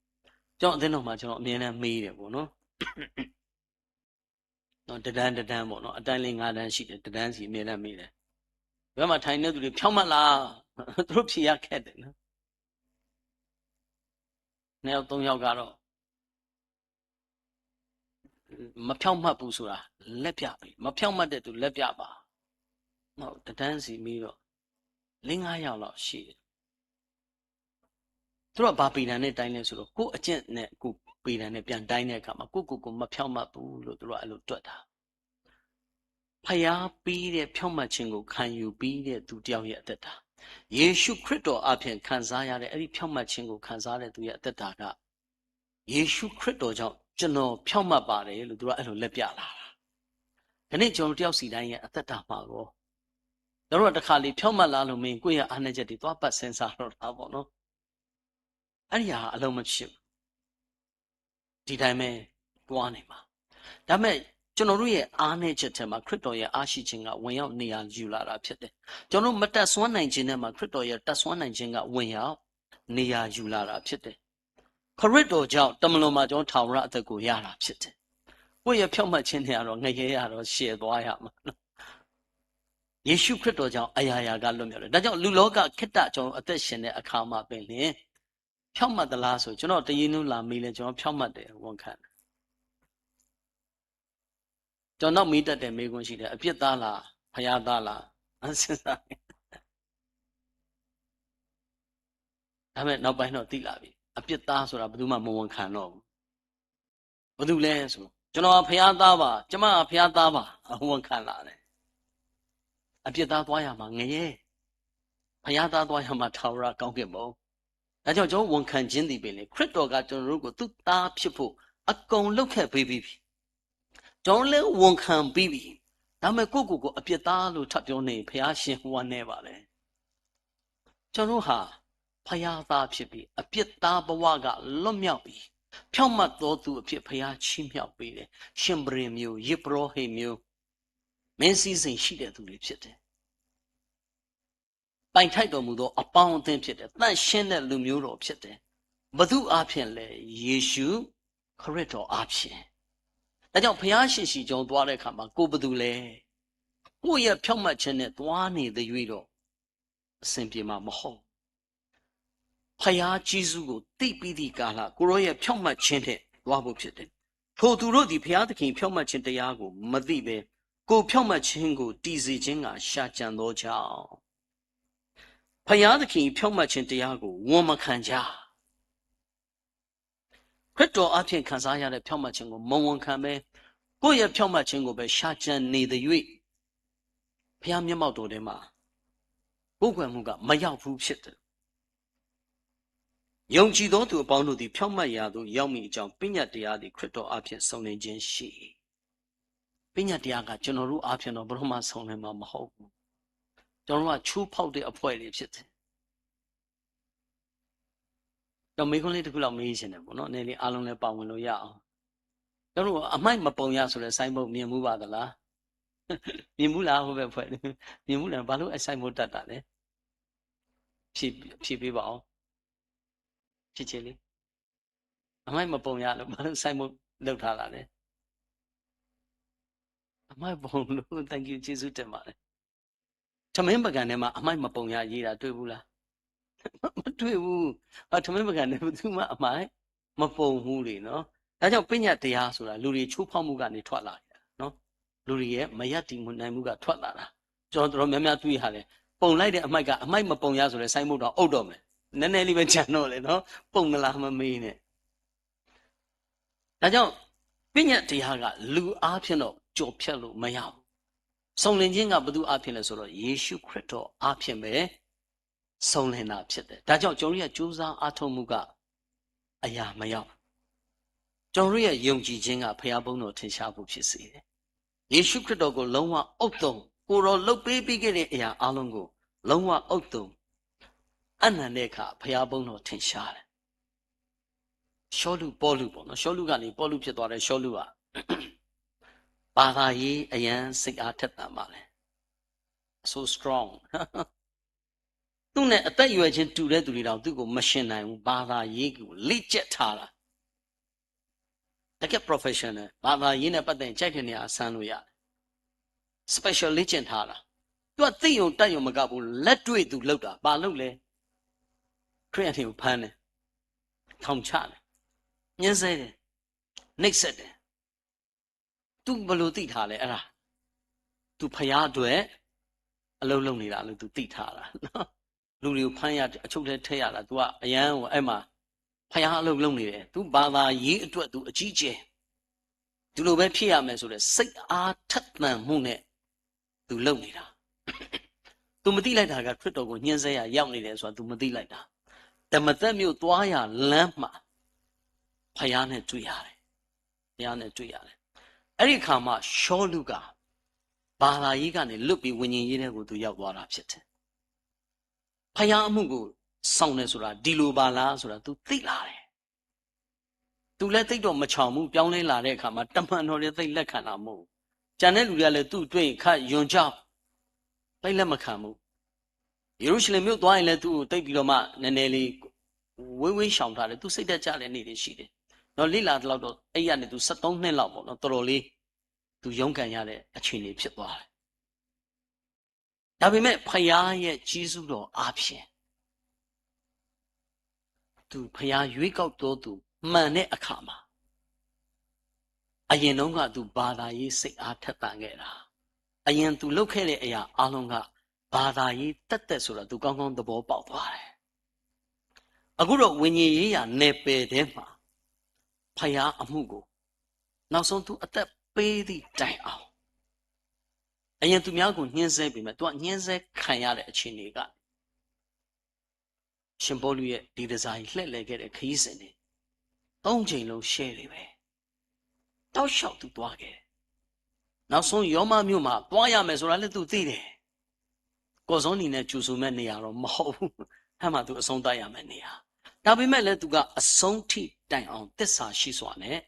။ ကျွန်တော်အသင်းတော်မှာ ကျွန်တော်အမြဲတမ်းမေးတယ်ပေါ့နော်။ နော်၊ တစ်တန်းတစ်တန်းပေါ့နော်၊ အတန်းလေးငါးတန်းရှိတယ်၊ တစ်တန်းစီအမြဲတမ်းမေးတယ်။ ဘယ်မှာထိုင်နေသူတွေ ဖြောင့်မတ်လား။ သူတို့ဖြေရခက်တယ်နော်။ နှစ်ယောက်သုံးယောက်ကတော့ မဖြောင့်မတ်ဘူးဆိုတာ လက်ပြပေး၊ မဖြောင့်မတ်တဲ့သူ လက်ပြပါ။ နော်၊ တစ်တန်းစီမေးတော့ လေးငါးယောက်လောက်ရှိတယ်။ သူတို့က ဘာပေတံနဲ့တိုင်းလဲဆိုတော့ ကိုယ့်အကျင့်နဲ့ ကိုယ်ပေတံနဲ့ ပြန်တိုင်းတဲ့အခါမှာ ကိုယ့်ကိုယ်ကို မဖြောင့်မတ်ဘူးလို့ သူတို့က အဲ့လိုတွက်တာ။ ဘုရားပေးတဲ့ ဖြောင့်မတ်ခြင်းကို ခံယူပြီးတဲ့ သူတစ်ယောက်ရဲ့ အသက်တာ၊ ယေရှုခရစ်တော်အားဖြင့် ခံစားရတဲ့ အဲ့ဒီဖြောင့်မတ်ခြင်းကို ခံစားတဲ့ သူရဲ့ အသက်တာက ယေရှုခရစ်တော်ကြောင့် ကျွန်တော်ဖြောင့်မတ်ပါတယ်လို့ သူတို့က အဲ့လိုလက်ပြလာတာ။ ဒီနေ့ ကျွန်တော်တို့ တစ်ယောက်စီတိုင်းရဲ့ အသက်တာမှာကော ကျွန်တော်တို့က တစ်ခါလေ ဖြောင့်မတ်လားလို့မေးရင် ကိုယ့်ရဲ့ အားနည်းချက်တွေ သွားပတ်စဉ်းစားတော့တာပေါ့နော်။ အဲ့ဒီဟာ အလုပ်မဖြစ်ဘူး။ ဒီတိုင်းပဲ သွားနေမှာ။ ဒါပေမဲ့ ကျွန်တော်တို့ရဲ့ အားနည်းချက်ထဲမှာ ခရစ်တော်ရဲ့ အားရှိခြင်းက ဝင်ရောက်နေရာယူလာတာ ဖြစ်တယ်။ ကျွန်တော်တို့ မတတ်စွမ်းနိုင်ခြင်းထဲမှာ ခရစ်တော်ရဲ့ တတ်စွမ်းနိုင်ခြင်းက ဝင်ရောက်နေရာယူလာတာ ဖြစ်တယ်။ ခရစ်တော်ကြောင့် တမလွန်မှာ ကျွန်တော် ထာဝရအသက်ကို ရတာဖြစ်တယ်။ ကိုယ့်ရဲ့ဖြောင့်မတ်ခြင်းတွေကတော့ ငရဲကတော့ ရှည်သွားရမှာနော်။ ယေရှုခရစ်တော်ကြောင့် အရာရာက လွတ်မြောက်တယ်။ ဒါကြောင့် လူလောကခေတ် ကျွန်တော် အသက်ရှင်တဲ့အခါမှာပင်လျှင် ဖြောင့်မတ်သလားဆို ကျွန်တော့်တရင်းနှီးလာမေးလဲ ကျွန်တော်ဖြောင့်မတ်တယ်၊ ဝန်ခံတယ်။ ကျွန်တော့်မေးတတ်တဲ့မေးခွန်းရှိတယ်။ အပြစ်သားလား၊ ဘုရားသားလား။ စဉ်းစားရင် ဒါပေမဲ့ နောက်ပိုင်းတော့ သိလာပြီ။ အပြစ်သားဆိုတာ ဘယ်သူမှ မဝန်ခံတော့ဘူး။ ဘယ်သူလဲဆိုတော့ ကျွန်တော်က ဘုရားသားပါ၊ ကျွန်မက ဘုရားသားပါ။ အဝန်ခံလာတယ်။ အပြစ်သားသွားရမှာ ငရဲ၊ ဘုရားသားသွားရမှာ ထာဝရကောင်းကင်ဘုံ။ ဒါကြောင့် ကျွန်တော် ဝန်ခံခြင်းသည်ပင်လျှင် ခရစ်တော်က ကျွန်တော်တို့ကို သူ့သားဖြစ်ဖို့ အကုန်လုပ်ခဲ့ပေးပြီးပြီ။ ကျွန်တော်လည်း ဝန်ခံပြီးပြီ။ ဒါပေမဲ့ ကိုယ့်ကိုယ်ကို အပြစ်သားလို့ ထပ်ပြောနေရင် ဘုရားရှင် ဝမ်းနည်းပါတယ်။ ကျွန်တော်တို့ဟာ ဘုရားသားဖြစ်ပြီး အပြစ်သားဘဝက လွတ်မြောက်ပြီး ဖြောင့်မတ်သောသူအဖြစ် ဘုရားချီးမြှောက်ပေးတယ်။ ရှင်ဘုရင်မျိုး၊ ယဇ်ပုရောဟိတ်မျိုး၊ မင်းစည်းစိမ်ရှိတဲ့သူတွေဖြစ်တယ်။ ပိုင်ထိုက်တော်မူသော အပေါင်းအသင်းဖြစ်တယ်။ သန့်ရှင်းတဲ့လူမျိုးတော်ဖြစ်တယ်။ ဘယ်သူအားဖြင့်လဲ။ ယေရှုခရစ်တော်အားဖြင့်။ ဒါကြောင့် ဘုရားရှင်ဆီ ကျွန်တော်သွားတဲ့အခါမှာ ကိုယ်ဘယ်သူလဲ။ ကိုယ့်ရဲ့ဖြောင့်မတ်ခြင်းနဲ့ သွားနေသရွေ့တော့ အဆင်ပြေမှာမဟုတ်ဘူး။ ဘုရားကျေးဇူးကိုသိပြီးသည့်ကာလ ကိုယ်တော်ရဲ့ဖြောင့်မတ်ခြင်းနဲ့သွားဖို့ဖြစ်တယ်။ ထိုသူတို့သည်ဘုရားသခင်ဖြောင့်မတ်ခြင်းတရားကိုမသိဘဲ ကိုယ်ဖြောင့်မတ်ခြင်းကိုတည်စေခြင်းငှာရှာကြံသောကြောင့် ဘုရားသခင်ဖြောင့်မတ်ခြင်းတရားကိုဝန်မခံကြ။ ခရစ်တော်အားဖြင့်ခံစားရတဲ့ဖြောင့်မတ်ခြင်းကိုမဝန်ခံဘဲ ကိုယ့်ရဲ့ဖြောင့်မတ်ခြင်းကိုပဲရှာကြံနေသရွေ့ ဘုရားမျက်မှောက်တော်ထဲမှာကိုးကွယ်မှုကမရောက်ဘူးဖြစ်တယ်။ ယုံကြည်သောသူအပေါင်းတို့သည်ဖြောင့်မတ်ရာသို့ရောက်မည်အကြောင်းပညတ်တရားသည်ခရစ်တော်အားဖြင့်စုံလင်ခြင်းရှိ၏။ ပညတ်တရားကကျွန်တော်တို့အားဖြင့်တော့ဘယ်တော့မှစုံလင်မှာမဟုတ်ဘူး။ ကျွန်တော်တို့ကချိုးဖောက်တဲ့အဖွဲ့တွေဖြစ်တယ်။ ကျွန်တော်မေးခွန်းလေးတစ်ခုလောက်မေးချင်တယ်ပေါ့နော်။ နည်းလေးအားလုံးလည်းပါဝင်လို့ရအောင်။ ကျွန်တော်တို့အမိုက်မပုံရဆိုတဲ့ဆိုင်းဘုတ်မြင်မှုပါသလား။ မြင်မှုလားဟိုဘက်ဖွဲ့မြင်မှုလားဘာလို့အဆိုင်းဘုတ်တတ်တာလဲ။ ဖြေဖြေပေးပါအောင်။ ဖြေချင်လေးအမိုက်မပုံရလို့ဘာလို့ဆိုင်းဘုတ်လုပ်ထားတာလဲ။ အမိုက်ပုံလို့ thank you ကျေးဇူးတင်ပါတယ်။ ထမင်းပကံထဲမှာအမိုက်မပုံရရေးတာတွေ့ဘူးလား။ မတွေ့ဘူး။ ထမင်းပကံထဲဘယ်သူမှအမိုက်မပုံဘူးလေနော်။ ဒါကြောင့်ပညတ်တရားဆိုတာလူတွေချိုးဖောက်မှုကနေထွက်လာတယ်နော်။ လူတွေရဲ့မရပ်တည်မှုနိုင်မှုကထွက်လာတာ။ ကျွန်တော်တော်များများတွေ့ရတယ်။ ပုံလိုက်တဲ့အမိုက်ကအမိုက်မပုံရဆိုတဲ့ဆိုင်းဘုတ်တော့အုပ်တော့မယ်။ နည်းနည်းလေးပဲကျန်တော့လေနော်။ ပုံမလားမမေးနဲ့။ ဒါကြောင့်ပညတ်တရားကလူအားဖြင့်တော့ကျော်ဖြတ်လို့မရဘူး။ စုံလင်ခြင်းကဘုသူအားဖြင့်လဲဆိုတော့ယေရှုခရစ်တော်အားဖြင့်ပဲစုံလင်တာဖြစ်တယ်။ ဒါကြောင့်ကျွန်တော်တို့ရဲ့ကြိုးစားအားထုတ်မှုကအရာမရောက်ဘူး။ ကျွန်တော်တို့ရဲ့ယုံကြည်ခြင်းကဘုရားဘုန်းတော်ထင်ရှားဖို့ဖြစ်စေတယ်။ ယေရှုခရစ်တော်ကိုလုံးဝဥဿုံကိုယ်တော်လုပ်ပေးပြီးခဲ့တဲ့အရာအားလုံးကိုလုံးဝဥဿုံအနံၣ်တဲ့အခါဘုရားဘုန်းတော်ထင်ရှားတယ်။ ရှောလုပေါလုပေါ့နော်။ ရှောလုကနေပေါလုဖြစ်သွားတဲ့ရှောလုဟာဘာသာရေးအရမ်းစိတ်အားထက်သန်ပါတယ်။ So strong. သူနဲ့အသက်အရွယ်ချင်းတူတဲ့သူတွေတောင်သူ့ကိုမရှင်နိုင်ဘူး။ဘာသာရေးကိုလေ့ကျက်ထားတာတကယ် professional ဘာသာရေးနဲ့ပတ်သက်ရင်ကြိုက်တဲ့နေရာဆန်းလို့ရတယ်။ special လေ့ကျင့်ထားတာသူကသိယုံတတ်ယုံမကဘူးလက်တွေ့သူလုပ်တာဘာလုပ်လဲခရစ်ယာန်တွေကိုဖမ်းတယ်ထောင်ချတယ်ညှင်းဆဲတယ်နှိပ်စက်တယ်သူဘယ်လိုသိထားလဲအဲ့ဒါသူဖျားအတွက်အလုပ်လုပ်နေတာလို့သူသိထားတာလူတွေကိုဖမ်းရအချုပ်ထဲထည့်ရတာသူကအရန်ကိုအဲ့မှာဖျားအလုပ်လုပ်နေတယ်သူဘာသာရေးအတွက်သူအကြီးအကျယ်ဒီလိုပဲဖြစ်ရမယ်ဆိုတဲ့စိတ်အားထက်သန်မှုနဲ့သူလုပ်နေတာသူမသိလိုက်တာကခရစ်တော်ကိုညှင်းဆဲရရောက်နေတယ်ဆိုတာသူမသိလိုက်တာတမသက်မြို့သွားရလမ်းမှာဖျားနဲ့တွေ့ရတယ်ဖျားနဲ့တွေ့ရတယ်အဲ့ဒီအခါမှာရှောလုကဘာသာရေးကနေလွတ်ပြီးဝိညာဉ်ရေးထဲကိုသူရောက်သွားတာဖြစ်တယ်ဖျားအမှုကိုဆောင်တယ်ဆိုတာဒီလိုပါလားဆိုတာသူသိလာတယ်သူလည်းသိပ်တော့မချောင်ဘူးပြောင်းလဲလာတဲ့အခါမှာတမန်တော်တွေသိပ်လက်ခံတာမဟုတ်ဘူးကျန်တဲ့လူတွေကလည်းသူ့အတွက်ခတ်ယွန်ကြောက်သိပ်လက်မခံဘူးယေရုရှလင်မြို့သွားရင်လည်းသူ့ကိုသိပ်ပြီးတော့မှနည်းနည်းလေးဝေးဝေးရှောင်ထားတယ်သူစိတ်ဓာတ်ကျတဲ့နေ့တွေရှိတယ်တော့လေ့လာသလောက်တော့အဲ့ရနေသူ73နှစ်လောက်ပေါ့နော်တော်တော်လေးသူရုန်းကန်ရတဲ့အခြေအနေဖြစ်သွားတယ်ဒါပေမဲ့ဖခင်ရဲ့ကျေးဇူးတော်အားဖြင့်သူဖခင်ရွေးကောက်တော်သူမှန်တဲ့အခါမှာအရင်တုန်းကသူဘာသာရေးစိတ်အားထက်သန်ခဲ့တာအရင်သူလုပ်ခဲ့တဲ့အရာအလုံးကဘာသာရေးတက်တက်ဆိုတာသူကောင်းကောင်းသဘောပေါက်သွားတယ်အခုတော့ဝိညာဉ်ရေးရာနယ်ပယ်ထဲမှာဖခင်အမှုကိုနောက်ဆုံးသူအသက်ပေးသည့်တိုင်အောင်အရင်သူများကိုညှင်းဆဲပေမဲ့သူကညှင်းဆဲခံရတဲ့အခြေအနေကရှင်ပေါလုရဲ့ဒီတစားကြီးလှည့်လည်ခဲ့တဲ့ခရီးစဉ်တွေသုံးချိန်လုံးရှဲနေပဲတောက်လျှောက်သူသွားခဲ့တယ်နောက်ဆုံးယောမမြို့မှာသွားရမယ်ဆိုတာလည်းသူသိတယ်ကော်စောနီနဲ့ကျူဆူမဲ့နေရတော့မဟုတ်ဘူးအဲမှာသူအဆုံးသတ်ရမယ်နေရဒါပေမဲ့လည်းသူကအဆုံးထိတိုင်အောင်သစ္စာရှိစွာနဲ့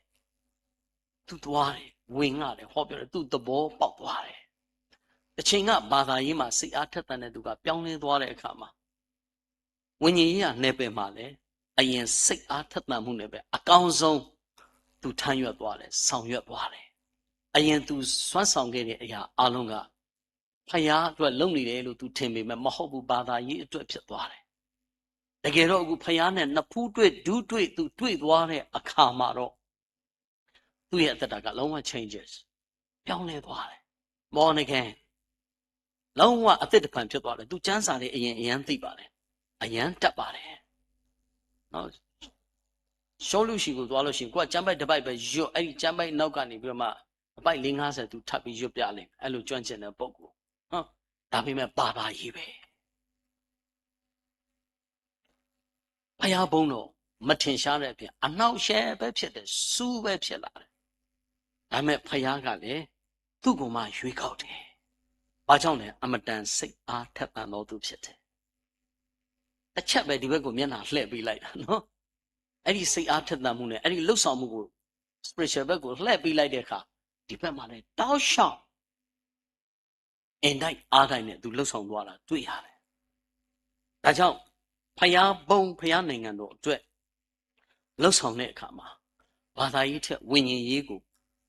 သူသွားတယ်ဝင်ငတယ်ဟောပြောတယ်သူသဘောပေါက်သွားတယ်တစ်ချိန်ကဘာသာရေးမှာစိတ်အားထက်သန်တဲ့သူကပြောင်းလဲသွားတဲ့အခါမှာဝိညာဉ်ရေးရာနယ်ပယ်မှာလည်းအရင်စိတ်အားထက်သန်မှုနဲ့ပဲအကောင်းဆုံးသူထမ်းရွက်သွားတယ်ဆောင်ရွက်သွားတယ်အရင်သူစွမ်းဆောင်ခဲ့တဲ့အရာအလုံးကဖယားအတွက်လုပ်နေတယ်လို့သူထင်ပေမဲ့မဟုတ်ဘူးဘာသာရေးအတွက်ဖြစ်သွားတယ် တကယ်တော့ အခု ဘုရားနဲ့ နှစ် ဖူးတွေ့ ဒုတွေ့ သူတွေ့သွားတဲ့အခါမှာတော့ သူ့ရဲ့အသက်တာက လုံးဝ changes ပြောင်းလဲသွားတယ်။ Born again လုံးဝအသစ်တစ်ဖန်ဖြစ်သွားတယ်။ သူစံစာတွေအရင်အရမ်းသိပါတယ်။ အရမ်းတတ်ပါတယ်နော်။ ရှောလုရှိကိုသွားလို့ရှိရင် ကိုကကျမ်းပိုဒ်တစ်ပိုဒ်ပဲရွတ် အဲ့ဒီကျမ်းပိုဒ်နောက်ကနေပြီးတော့မှ အပိုဒ်လေးငါးဆယ် သူထပ်ပြီးရွတ်ပြလိမ့်မယ်။ အဲ့လိုကျွမ်းကျင်တဲ့ပုဂ္ဂိုလ်နော်။ ဒါပေမဲ့ဘာသာရေးပဲ ဘုရားဘုန်းတော်မထင်ရှားတဲ့အပြင် အနှောင့်အယှက်ပဲဖြစ်တယ်။ ဆူးပဲဖြစ်လာတယ်။ ဒါပေမဲ့ဘုရားကလည်း သူ့ကိုမှရွေးကောက်တယ်။ ဘာကြောင့်လဲ။ အမတန်စိတ်အားထက်သန်သောသူဖြစ်တယ်။ တစ်ချက်ပဲ ဒီဘက်ကိုမျက်နှာလှည့်ပေးလိုက်တာနော်။ အဲ့ဒီစိတ်အားထက်သန်မှုနဲ့ အဲ့ဒီလှုပ်ဆောင်မှုကို spiritual ဘက်ကိုလှည့်ပေးလိုက်တဲ့အခါ ဒီဘက်မှာလည်းတောက်လျှောက် အင်တိုက်အားတိုက်နဲ့သူလှုပ်ဆောင်သွားတာတွေ့ရတယ်။ ဒါကြောင့် ဘုရားဘုန်း ဘုရားနိုင်ငံတော်အတွက် လှုပ်ဆောင်တဲ့အခါမှာ ဘာသာရေးထက်ဝိညာဉ်ရေးကို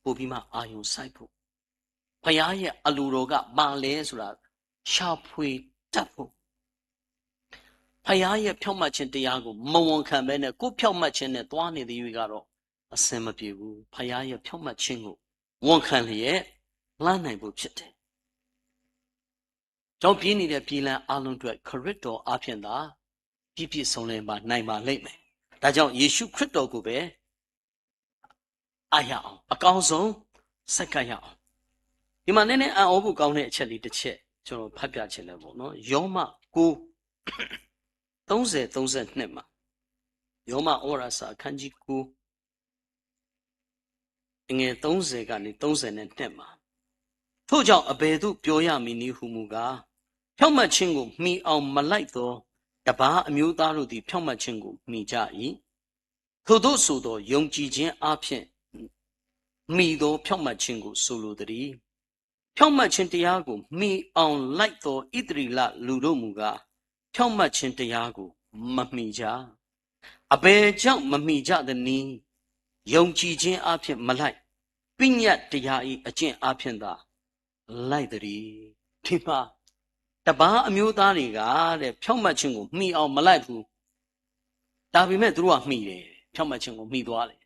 ပိုပြီးမှအာရုံစိုက်ဖို့၊ ဘုရားရဲ့အလိုတော်ကဘာလဲဆိုတာ ရှာဖွေတတ်ဖို့၊ ဘုရားရဲ့ဖြောင့်မတ်ခြင်းတရားကို မဝန်ခံဘဲနဲ့ ကိုယ့်ဖြောင့်မတ်ခြင်းနဲ့သွားနေသရွေ့ကတော့ အဆင်မပြေဘူး။ ဘုရားရဲ့ဖြောင့်မတ်ခြင်းကို ဝန်ခံလျက် လှမ်းနိုင်ဖို့ဖြစ်တယ်။ ကျွန်တော်ပြေးနေတဲ့ပြေးလမ်းအားလုံးအတွက် ခရစ်တော်အားဖြင့်သာ ပြည့်ပြည့်စုံလင်ပါနိုင်ပါလိမ့်မယ်။ ဒါကြောင့်ယေရှုခရစ်တော်ကိုပဲ အားရအောင်၊ အကောင်းဆုံး ဆက်ကပ်ရအောင်။ ဒီမှာနည်းနည်းအံ့ဩဖို့ကောင်းတဲ့အချက်လေးတစ်ချက် ကျွန်တော်ဖတ်ပြချင်တယ်ပေါ့နော်။ ယောမကိုး သုံးဆယ် သုံးဆယ့်နှစ်မှာ ယောမဩဝါဒစာအခန်းကြီးကိုး အငယ်သုံးဆယ်ကနေ သုံးဆယ်နှစ်မှာ ထို့ကြောင့်အဘယ်သို့ပြောရမည်နည်းဟုမူကား၊ ဖြောင့်မတ်ခြင်းကိုမှီအောင်မလိုက်သော တပါးအမျိုးသားတို့သည် ဖြောင့်မတ်ခြင်းကိုမှီကြ၏။ ထိုသို့ဆိုသော် ယုံကြည်ခြင်းအားဖြင့် မှီသောဖြောင့်မတ်ခြင်းကိုဆိုလိုသတည်း။ ဖြောင့်မတ်ခြင်းတရားကိုမှီအောင်လိုက်သော ဣသရေလလူတို့မူကား၊ ဖြောင့်မတ်ခြင်းတရားကိုမမှီကြ။ အဘယ်ကြောင့်မမှီကြသနည်း။ ယုံကြည်ခြင်းအားဖြင့်မလိုက်၊ ပညတ်တရား၏အကျင့်အားဖြင့်သာ လိုက်သတည်း။ ဒီမှာ တပါးအမျိုးသားတွေကတဲ့ ဖြောင့်မတ်ခြင်းကိုမှီအောင်မလိုက်ဘူး။ ဒါပေမဲ့သူတို့ကမှီတယ်။ ဖြောင့်မတ်ခြင်းကိုမှီသွားတယ်။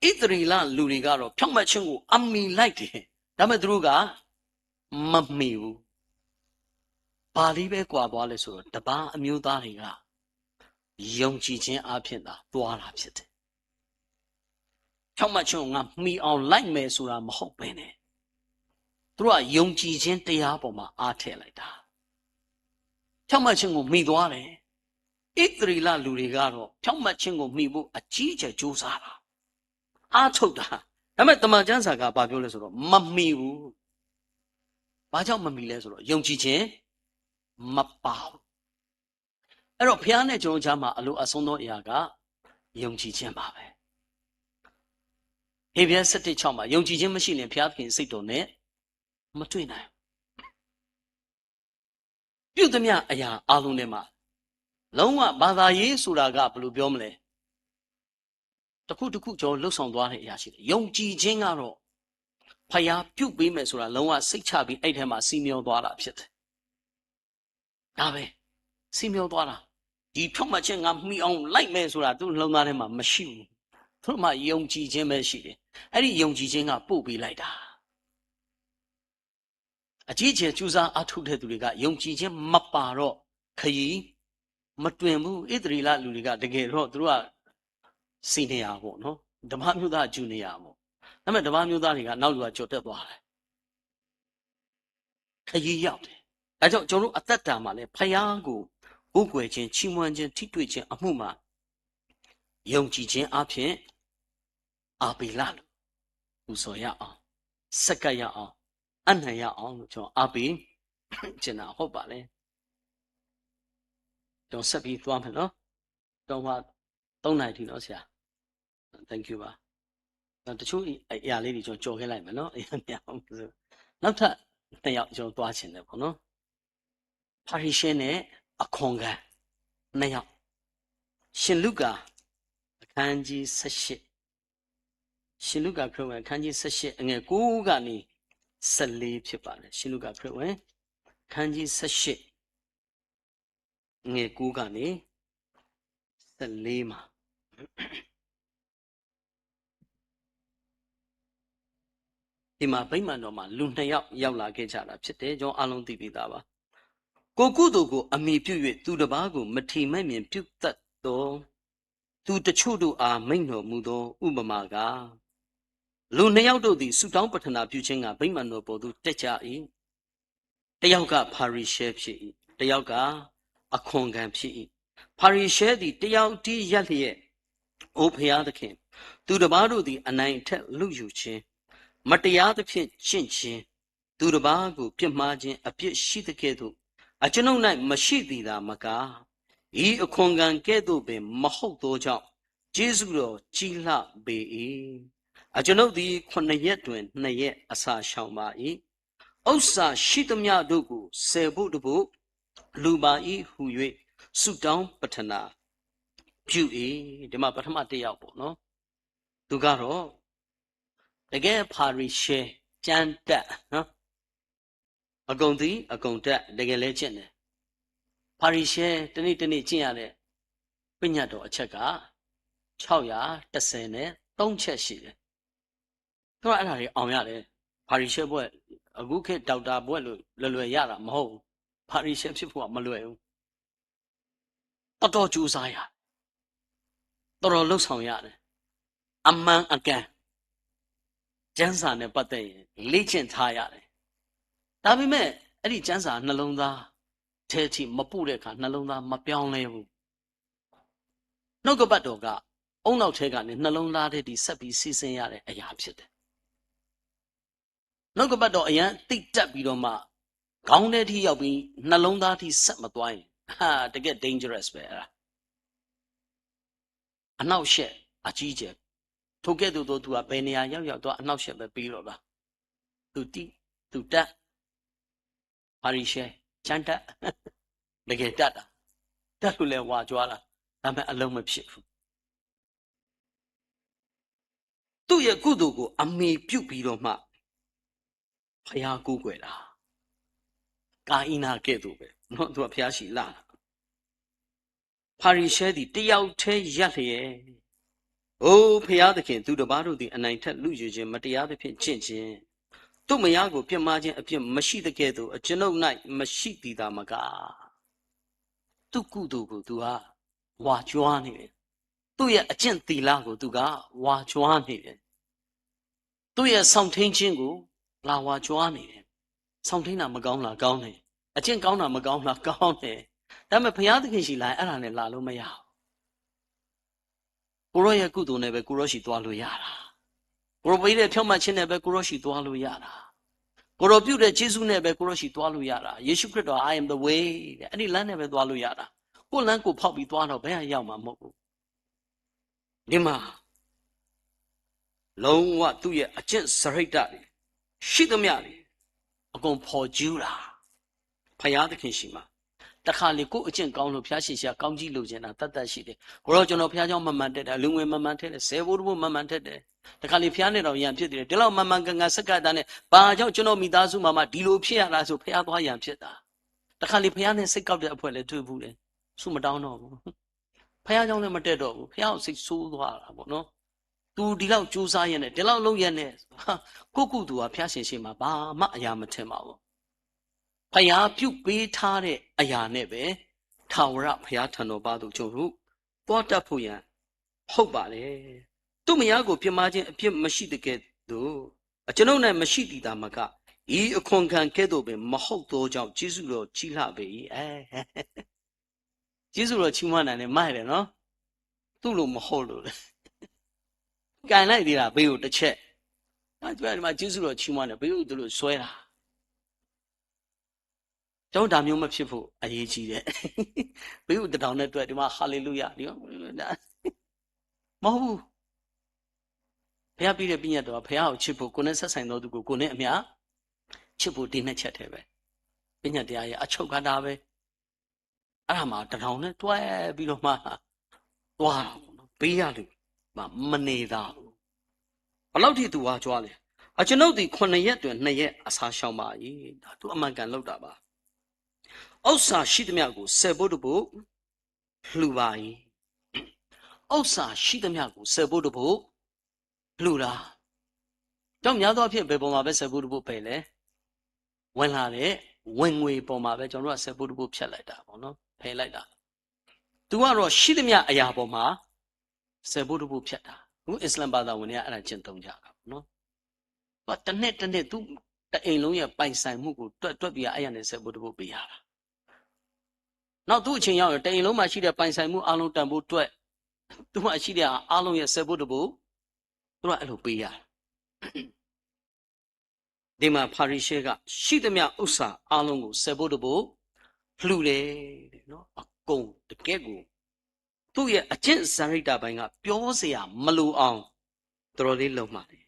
ဣသရေလလူတွေကတော့ ဖြောင့်မတ်ခြင်းကိုအမှီလိုက်တယ်။ ဒါပေမဲ့သူတို့က မမှီဘူး။ ဘာလေးပဲကွာသွားလဲဆိုတော့ တပါးအမျိုးသားတွေက ယုံကြည်ခြင်းအားဖြင့်သာသွားတာဖြစ်တယ်။ ဖြောင့်မတ်ခြင်းကိုငါမှီအောင်လိုက်မယ်ဆိုတာမဟုတ်ဘဲနဲ့ သူတို့ကယုံကြည်ခြင်းတရားပေါ်မှာအားထည့်လိုက်တာ။ ဖြောင့်မတ်ခြင်းကိုမှီသွားတယ်။ ဣသရေလလူတွေကတော့ ဖြောင့်မတ်ခြင်းကိုမှီဖို့အကြီးအကျယ်ကြိုးစားတာ။ အားထုတ်တာ။ ဒါပေမဲ့သမ္မာကျမ်းစာကဘာပြောလဲဆိုတော့ မမှီဘူး။ ဘာကြောင့်မမှီလဲဆိုတော့ ယုံကြည်ခြင်းမပါဘူး။ အဲ့တော့ဘုရားနဲ့ကျွန်တော်ကြားမှာအလိုအပ်ဆုံးသောအရာက ယုံကြည်ခြင်းပါပဲ။ ဟေဗြဲ ဆယ့်တစ် ခြောက်မှာ ယုံကြည်ခြင်းမရှိရင် ဘုရားသခင်စိတ်တော်နဲ့မတွေ့နိုင်ဘူး။ ပြုသမျှအရာအားလုံးထဲမှာ လုံးဝဘာသာရေးဆိုတာကဘယ်လိုပြောမလဲ။ တစ်ခုတစ်ခုကျွန်တော်လှုပ်ဆောင်သွားတဲ့အရာရှိတယ်။ ယုံကြည်ခြင်းကတော့ ဘုရားပြုပေးမယ်ဆိုတာ လုံးဝစိတ်ချပြီးအဲ့ထဲမှာစည်းမျဉ်းသွားတာဖြစ်တယ်။ ဒါပဲ။ စည်းမျဉ်းသွားတာ။ ဒီဖြောင့်မတ်ခြင်းငါမှီအောင်လိုက်မယ်ဆိုတာ သူ့နှလုံးသားထဲမှာမရှိဘူး။ သူ့မှာယုံကြည်ခြင်းပဲရှိတယ်။ အဲ့ဒီယုံကြည်ခြင်းကပို့ပေးလိုက်တာ။ အကြီးအကျယ်ကြိုးစားအားထုတ်တဲ့သူတွေက ယုံကြည်ခြင်းမပါတော့ ခရီးမတွင်ဘူး။ ဣသရေလလူတွေက တကယ်တော့ သူတို့က စံနေရပေါ့နော်။ ဓမ္မမျိုးသားက ယူနေရပေါ့။ ဒါပေမဲ့ ဓမ္မမျိုးသားတွေက နောက်လူက ကျော်တက်သွားတယ်။ ခရီးရောက်တယ်။ ဒါကြောင့် ကျွန်တော်တို့အသက်တာမှာလည်း ဘုရားကို ကိုးကွယ်ခြင်း၊ ချီးမွမ်းခြင်း၊ ထိတွေ့ခြင်းအမှုမှာ ယုံကြည်ခြင်းအားဖြင့် အားပေးလာလို့ ပူဇော်ရအောင်၊ ဆက်ကပ်ရအောင်၊ အနံ့ရအောင်လို့ ကျွန်တော်အားပေးချင်တာဟုတ်ပါတယ်။ ကျွန်တော်ဆက်ပြီးသွားမယ်နော်။ ကျွန်တော်ကသုံးနာရီထိနော်ဆရာ။ Thank you ပါ။ တချို့အရာလေးတွေကျွန်တော်ကြော်ခဲ့လိုက်မယ်နော်။ နောက်ထပ်နှစ်ယောက်ကျွန်တော်သွားချင်တယ်ပေါ့နော်။ ဖာရိရှဲနဲ့အခွန်ခံနှစ်ယောက်။ ရှင်လုကာအခန်းကြီးဆယ့်ရှစ်။ ရှင်လုကာခရစ်ဝင်အခန်းကြီးဆယ့်ရှစ် အငယ်ကိုးကနေဆယ့်လေးဖြစ်ပါတယ်။ ရှင်လုကာခရစ်ဝင်အခန်းကြီးဆယ့်ရှစ် ငယ်ကိုးကနေ ဆယ့်လေးမှာ ဒီမှာဗိမာန်တော်မှာ လူနှစ်ယောက်ရောက်လာခဲ့ကြတာဖြစ်တယ်။ ကျွန်တော်အားလုံးသိပြီးသားပါ။ ကိုယ်ကုသိုလ်ကိုအမှီပြု၍ သူတစ်ပါးကိုမထီမဲ့မြင်ပြုတတ်သော သူတချို့တို့အား မိန့်တော်မူသောဥပမာကား၊ လူနှစ်ယောက်တို့သည် ဆုတောင်းပတ္ထနာပြုခြင်းငှာ ဗိမာန်တော်ပေါ်သို့တက်ကြ၏။ တစ်ယောက်ကဖာရိရှဲဖြစ်၏။ တစ်ယောက်က အခွန်ခံဖြစ်၏။ ဖာရိရှဲသည် တစ်ယောက်တည်းရပ်လျက်၊ အိုဘုရားသခင်၊ သူတစ်ပါးတို့သည် အနိုင်အထက်လုယူခြင်း၊ မတရားသဖြင့်ကျင့်ခြင်း၊ သူတစ်ပါးကိုပြစ်မှားခြင်းအပြစ်ရှိသကဲ့သို့ အကျွန်ုပ်၌မရှိသည်သာမက၊ ဤအခွန်ခံကဲ့သို့ပင်မဟုတ်သောကြောင့် ကျေးဇူးတော်ကြီးလှပေ၏။ အကျွန်ုပ်သည်ခုနစ်ရက်တွင်နှစ်ရက်အစာရှောင်ပါ၏။ ဥစ္စာရှိသမျှတို့ကို ဆယ်ဘို့တစ်ဘို့ လူပါ၏ဟူ၍ ဆုတောင်းပတ္ထနာပြု၏။ ဒီမှာပထမတစ်ယောက်ပေါ့နော်။ သူကတော့ တကယ်ဖာရိရှဲ ကျမ်းတတ် နော်။ အကုန်သိ အကုန်တတ် တကယ်လဲကျင့်တယ်။ ဖာရိရှဲ တစ်နေ့တစ်နေ့ကျင့်ရတဲ့ ပညတ်တော်အချက်က ခြောက်ရာတစ်ဆယ်နဲ့သုံးချက်ရှိတယ်။ သူကအဲ့ဒါတွေအောင်ရတယ်။ ဖာရိရှဲဘွဲ့ အခုခေတ်ဒေါက်တာဘွဲ့လို့လွယ်လွယ်ရတာမဟုတ်ဘူး။ ဖာရိရှဲဖြစ်ဖို့ကမလွယ်ဘူး။ တော်တော်ကြိုးစားရတယ်။ တော်တော်လုပ်ဆောင်ရတယ်။ အမှန်အကန် ကျမ်းစာနဲ့ပတ်သက်ရင်လေ့ကျင့်ထားရတယ်။ ဒါပေမဲ့အဲ့ဒီကျမ်းစာနှလုံးသားထဲထိမပို့တဲ့အခါ နှလုံးသားမပြောင်းလဲဘူး။ နှုတ်ကပတ်တော်က ဦးနှောက်ထဲကနေ နှလုံးသားထဲထိဆက်ပြီးစီးဆင်းရတဲ့အရာဖြစ်တယ်။ နှုတ်ကပတ်တော်အရမ်းသိပ်တတ်ပြီးတော့မှ ခေါင်းထဲထိရောက်ပြီး နှလုံးသားထိဆက်မသွားရင် ဟာ တကယ့် dangerous ပဲအဲ့ဒါ။ အနှောက်အယှက်အကြီးအကျယ်။ ထိုကဲ့သို့သောသူဟာ ဘယ်နေရာရောက်ရောက် သူကအနှောက်အယှက်ပဲပေးတော့တာ။ သူတတ်၊ သူတတ်၊ ဖာရိရှဲ ကျမ်းတတ်၊ တကယ်တတ်တာ။ တတ်လို့လည်းဝါကြွားတာ။ ဒါပေမဲ့အလုပ်မဖြစ်ဘူး။ သူ့ရဲ့ကုသိုလ်ကိုအမှီပြုပြီးတော့မှ ဘုရားကိုးကွယ်တာ။ ကာအိနကဲ့သို့ပဲနော်။ သူကဘုရားရှိလတာ။ ဖာရိရှဲသည်တစ်ယောက်တည်းရပ်လျက်၊ အိုဘုရားသခင်၊ သူတစ်ပါးတို့သည် အနိုင်ထက်လုယူခြင်း၊ မတရားသဖြင့်ကျင့်ခြင်း၊ သူ့မယားကိုပြစ်မှားခြင်းအပြစ်မရှိသကဲ့သို့ အကျွန်ုပ်၌မရှိသည်သာမက၊ သူ့ကုသိုလ်ကိုသူကဝါကြွားနေတယ်။ သူ့ရဲ့အကျင့်သီလကိုသူကဝါကြွားနေတယ်။ သူ့ရဲ့စောင့်ထိန်းခြင်းကိုလာဝါကြွားနေတယ်။ စောင့်ထိန်းတာမကောင်းလား? ကောင်းတယ်။ အကျင့်ကောင်းတာမကောင်းလား? ကောင်းတယ်။ ဒါပေမဲ့ဘုရားသခင်ဆီလာရင်အဲ့ဒါနဲ့လာလို့မရဘူး။ ကိုယ်တော်ရဲ့ကုသိုလ်နဲ့ပဲကိုယ်တော်ဆီသွားလို့ရတာ။ ကိုယ်တော်ပေးတဲ့ဖြောင့်မတ်ခြင်းနဲ့ပဲကိုယ်တော်ဆီသွားလို့ရတာ။ ကိုယ်တော်ပြုတဲ့ကျေးဇူးနဲ့ပဲကိုယ်တော်ဆီသွားလို့ရတာ။ ယေရှုခရစ်တော် I am the way တဲ့။ အဲ့ဒီလမ်းနဲ့ပဲသွားလို့ရတာ။ ကိုယ့်လမ်းကိုယ်ဖောက်ပြီးသွားတော့ဘယ်ဟာရောက်မှာမဟုတ်ဘူး။ ဒီမှာ လုံးဝသူ့ရဲ့အကျင့်စာရိတ္တတွေ ရှိသမျှတွေ အကုန်ဖော်ကျူးတာ ဘုရားသခင်ဆီမှာ တခါလေကိုယ့်အကျင့်ကောင်းလို့ဘုရားရှင်ဆီကကောင်းကြီးလိုချင်တာသက်သက်ရှိတယ်။ ကိုယ်တော်ကျွန်တော်ဘုရားကျောင်းမှန်မှန်တက်တယ်။ အလူငွေမှန်မှန်ထည့်တယ်။ ဆယ်ဘိုးတစ်ဘိုးမှန်မှန်ထည့်တယ်။ တခါလေဘုရားနဲ့တော့ရန်ဖြစ်တယ်။ ဒီလောက်မှန်မှန်ကန်ကန်ဆက်ကပ်တာနဲ့ ဘာကြောင့်ကျွန်တော်မိသားစုမှာမှဒီလိုဖြစ်ရတာဆို ဘုရားသွားရန်ဖြစ်တာ။ တခါလေဘုရားနဲ့စိတ်ကောက်တဲ့အဖွဲ့လည်းတွေ့ဘူးတယ်။ ဆုမတောင်းတော့ဘူး။ ဘုရားကျောင်းလည်းမတက်တော့ဘူး။ ဘုရားကိုစိတ်ဆိုးသွားတာပေါ့နော်။ သူဒီလောက်ကြိုးစားရင်းနဲ့ ဒီလောက်လုပ်ရင်းနဲ့ ဟာ ကိုယ့်ကုသိုလ်ဟာဘုရားရှင်ရှေ့မှာဘာမှအရာမထင်ပါဘူး။ ဘုရားပြုပေးထားတဲ့အရာနဲ့ပဲ ထာဝရဘုရားထံတော်ပါသို့ကျွန်တော်တို့သွားတတ်ဖို့ရန်ဟုတ်ပါတယ်။ သူ့မယားကိုပြစ်မှားခြင်းအပြစ်မရှိသကဲ့သို့ အကျွန်ုပ်၌မရှိသည်သာမက ဤအခွန်ခံကဲ့သို့ပင်မဟုတ်သောကြောင့် ကျေးဇူးတော်ကြီးလှပေ၏။ အဲ ကျေးဇူးတော်ချီးမွမ်းတာနဲ့မိုက်တယ်နော်။ သူ့လိုမဟုတ်လို့လေ။ ကင်လိုက်သေးတာ ဘယ်ကိုတစ်ချက်။ အဲ သူကဒီမှာကျေးဇူးတော်ချီးမွမ်းတယ် ဘယ်ကိုသူ့လိုဆွဲတာ။ ကျွန်တော်ဒါမျိုးမဖြစ်ဖို့အရေးကြီးတယ်။ ဘယ်ကိုတစ်ထောင်နဲ့တွဲဒီမှာ ဟာလေလုယာ ဒီမှာ မဟုတ်ဘူး။ ဘုရားပေးတဲ့ပညတ်တော်က ဘုရားကိုချစ်ဖို့၊ ကိုယ်နဲ့ဆက်ဆိုင်သောသူကို ကိုယ်နဲ့အမျှချစ်ဖို့ ဒီနှစ်ချက်တည်းပဲ။ ပညတ်တရားရဲ့အချုပ်ကဒါပဲ။ အဲ့ဒါမှာတစ်ထောင်နဲ့တွဲပြီးတော့မှ သွားတာပေါ့နော်။ ပေးရလူမှ မနေသာဘူး။ ဘယ်လောက်ထိသူဝါကြွားလဲ။ အကျွန်ုပ်သည်ခုနှစ်ရက်တွင်နှစ်ရက်အစာရှောင်ပါ၏။ ဒါသူအမှန်ကန်လုပ်တာပါ။ ဥစ္စာရှိသမျှကို ဆယ်ဘိတဘိ လှူပါ၏. ဥစ္စာရှိသမျှကို ဆယ်ဘိတဘိ လှူတာ. ကျောင်းများသောအားဖြင့် ဘယ်ပေါ်မှာပဲ ဆယ်ဘိတဘိ ဖယ်လဲ? ဝင်လာတဲ့ ဝင်ငွေပေါ်မှာပဲ ကျွန်တော်တို့က ဆယ်ဘိတဘိ ဖြတ်လိုက်တာပေါ့နော်, ဖယ်လိုက်တာ. သူကတော့ ရှိသမျှအရာပေါ်မှာ ဆယ်ဘိတဘိ ဖြတ်တာ. အခု အစ္စလမ်ဘာသာဝင်တွေက အဲ့ဒါ ကျင့်သုံးကြတာပေါ့နော်. သူက တစ်နှစ်တစ်နှစ် သူ့တအိမ်လုံးရဲ့ ပိုင်ဆိုင်မှုကို တွက်တွက်ပြီး အဲ့ရနေ ဆယ်ဘိတဘိ ပေးရတာ. နောက် သူ့အချိန်ရောက်ရင် တအိမ်လုံးမှာရှိတဲ့ ပိုင်ဆိုင်မှုအားလုံး တန်ဖိုးတွက်, သူ့မှာရှိတဲ့အားလုံးရဲ့ ဆယ်ဘိတဘိ သူတို့က အဲ့လိုပေးရတယ်. ဒီမှာ ဖာရိရှဲက ရှိသမျှဥစ္စာအားလုံးကို ဆယ်ဘိတဘိ လှူတယ်တဲ့နော်. အကုန် တကယ့်ကို သူ့ရဲ့အကျင့်စာရိတ္တပိုင်းက ပြောစရာမလိုအောင် တော်တော်လေးလုပ်မှာတယ်.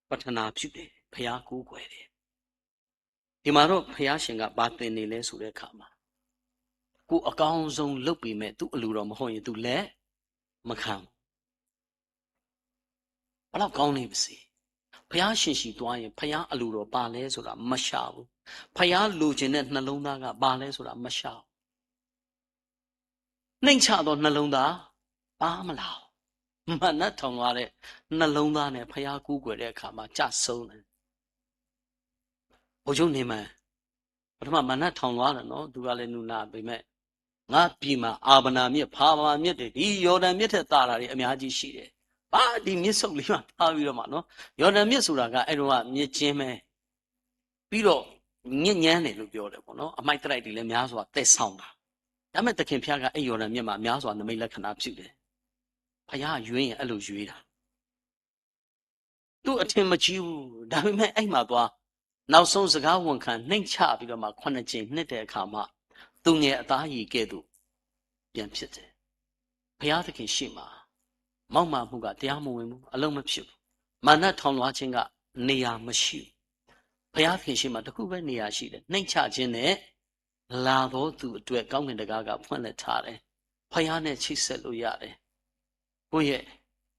ပထနာပြုတယ်, ဘုရားကိုးကွယ်တယ်. ဒီမှာတော့ ဘုရားရှင်က ဘာသင်နေလဲဆိုတဲ့အခါမှာ ကိုယ်အကောင်းဆုံးလုပ်ပေမဲ့ သူ့အလိုတော်မဟုတ်ရင် သူလက်မခံဘူး. ဘယ်လောက်ကောင်းနေပါစေ, ဘုရားရှင်ဆီသွားရင် ဘုရားအလိုတော်ဘာလဲဆိုတာ မရှာဘူး. ဘုရားလိုချင်တဲ့နှလုံးသားက ဘာလဲဆိုတာ မရှာဘူး. နှိမ့်ချသောနှလုံးသား ပါမလာဘူး. မာနထောင်လွှားတဲ့ နှလုံးသားနဲ့ ဘုရားကိုးကွယ်တဲ့အခါမှာ ကျဆုံးတယ်. ဗိုလ်ချုပ်နေမန် ပထမ မာနထောင်လွှားတယ်နော်, သူကလည်း နူနာပေမဲ့ ငါ့ပြည်မှာ အာဗနံမြစ်, ဖာဗာမြစ်တွေ, ဒီယော်ဒန်မြစ်ထက်သာတာတွေ အများကြီးရှိတယ်. ဘာ ဒီမြစ်စုပ်လေးမှာ ထားပြီးတော့မှနော်, ယော်ဒန်မြစ်ဆိုတာက အဲ့တုန်းက မြစ်ကျဉ်းပဲ, ပြီးတော့ မြစ်ညမ်းတယ်လို့ ပြောတယ်ပေါ့နော်. အမိုက်သရိုက်တွေလည်း များစွာသယ်ဆောင်တာ. ဒါပေမဲ့ သခင်ဘုရားက အဲ့ယော်ဒန်မြစ်မှာ များစွာ နိမိတ်လက္ခဏာပြုတယ်. ဘုရားက ရွေးရင် အဲ့လိုရွေးတာ. သူ့အထင်မကြီးဘူး. ဒါပေမဲ့ အဲ့မှာသွား နောက်ဆုံး စကားဝန်ခံ နှိမ့်ချပြီးတော့မှ ခုနှစ်ကြိမ် နှစ်တဲ့အခါမှ သူငယ်အသားအရေကဲ့သို့ ပြန်ဖြစ်တယ်. ဘုရားသခင်ရှေ့မှာ မောက်မာမှုက တရားမဝင်ဘူး, အလုပ်မဖြစ်ဘူး. မာနထောင်လွှားခြင်းက နေရာမရှိဘူး. ဘုရားသခင်ရှေ့မှာ တစ်ခုပဲနေရာရှိတယ်. နှိမ့်ချခြင်းနဲ့ လာသောသူအတွက် ကောင်းကင်တံခါးက ဖွင့်လှစ်ထားတယ်. ဘုရားနဲ့ ချိတ်ဆက်လို့ရတယ်. ကိုယ့်ရဲ့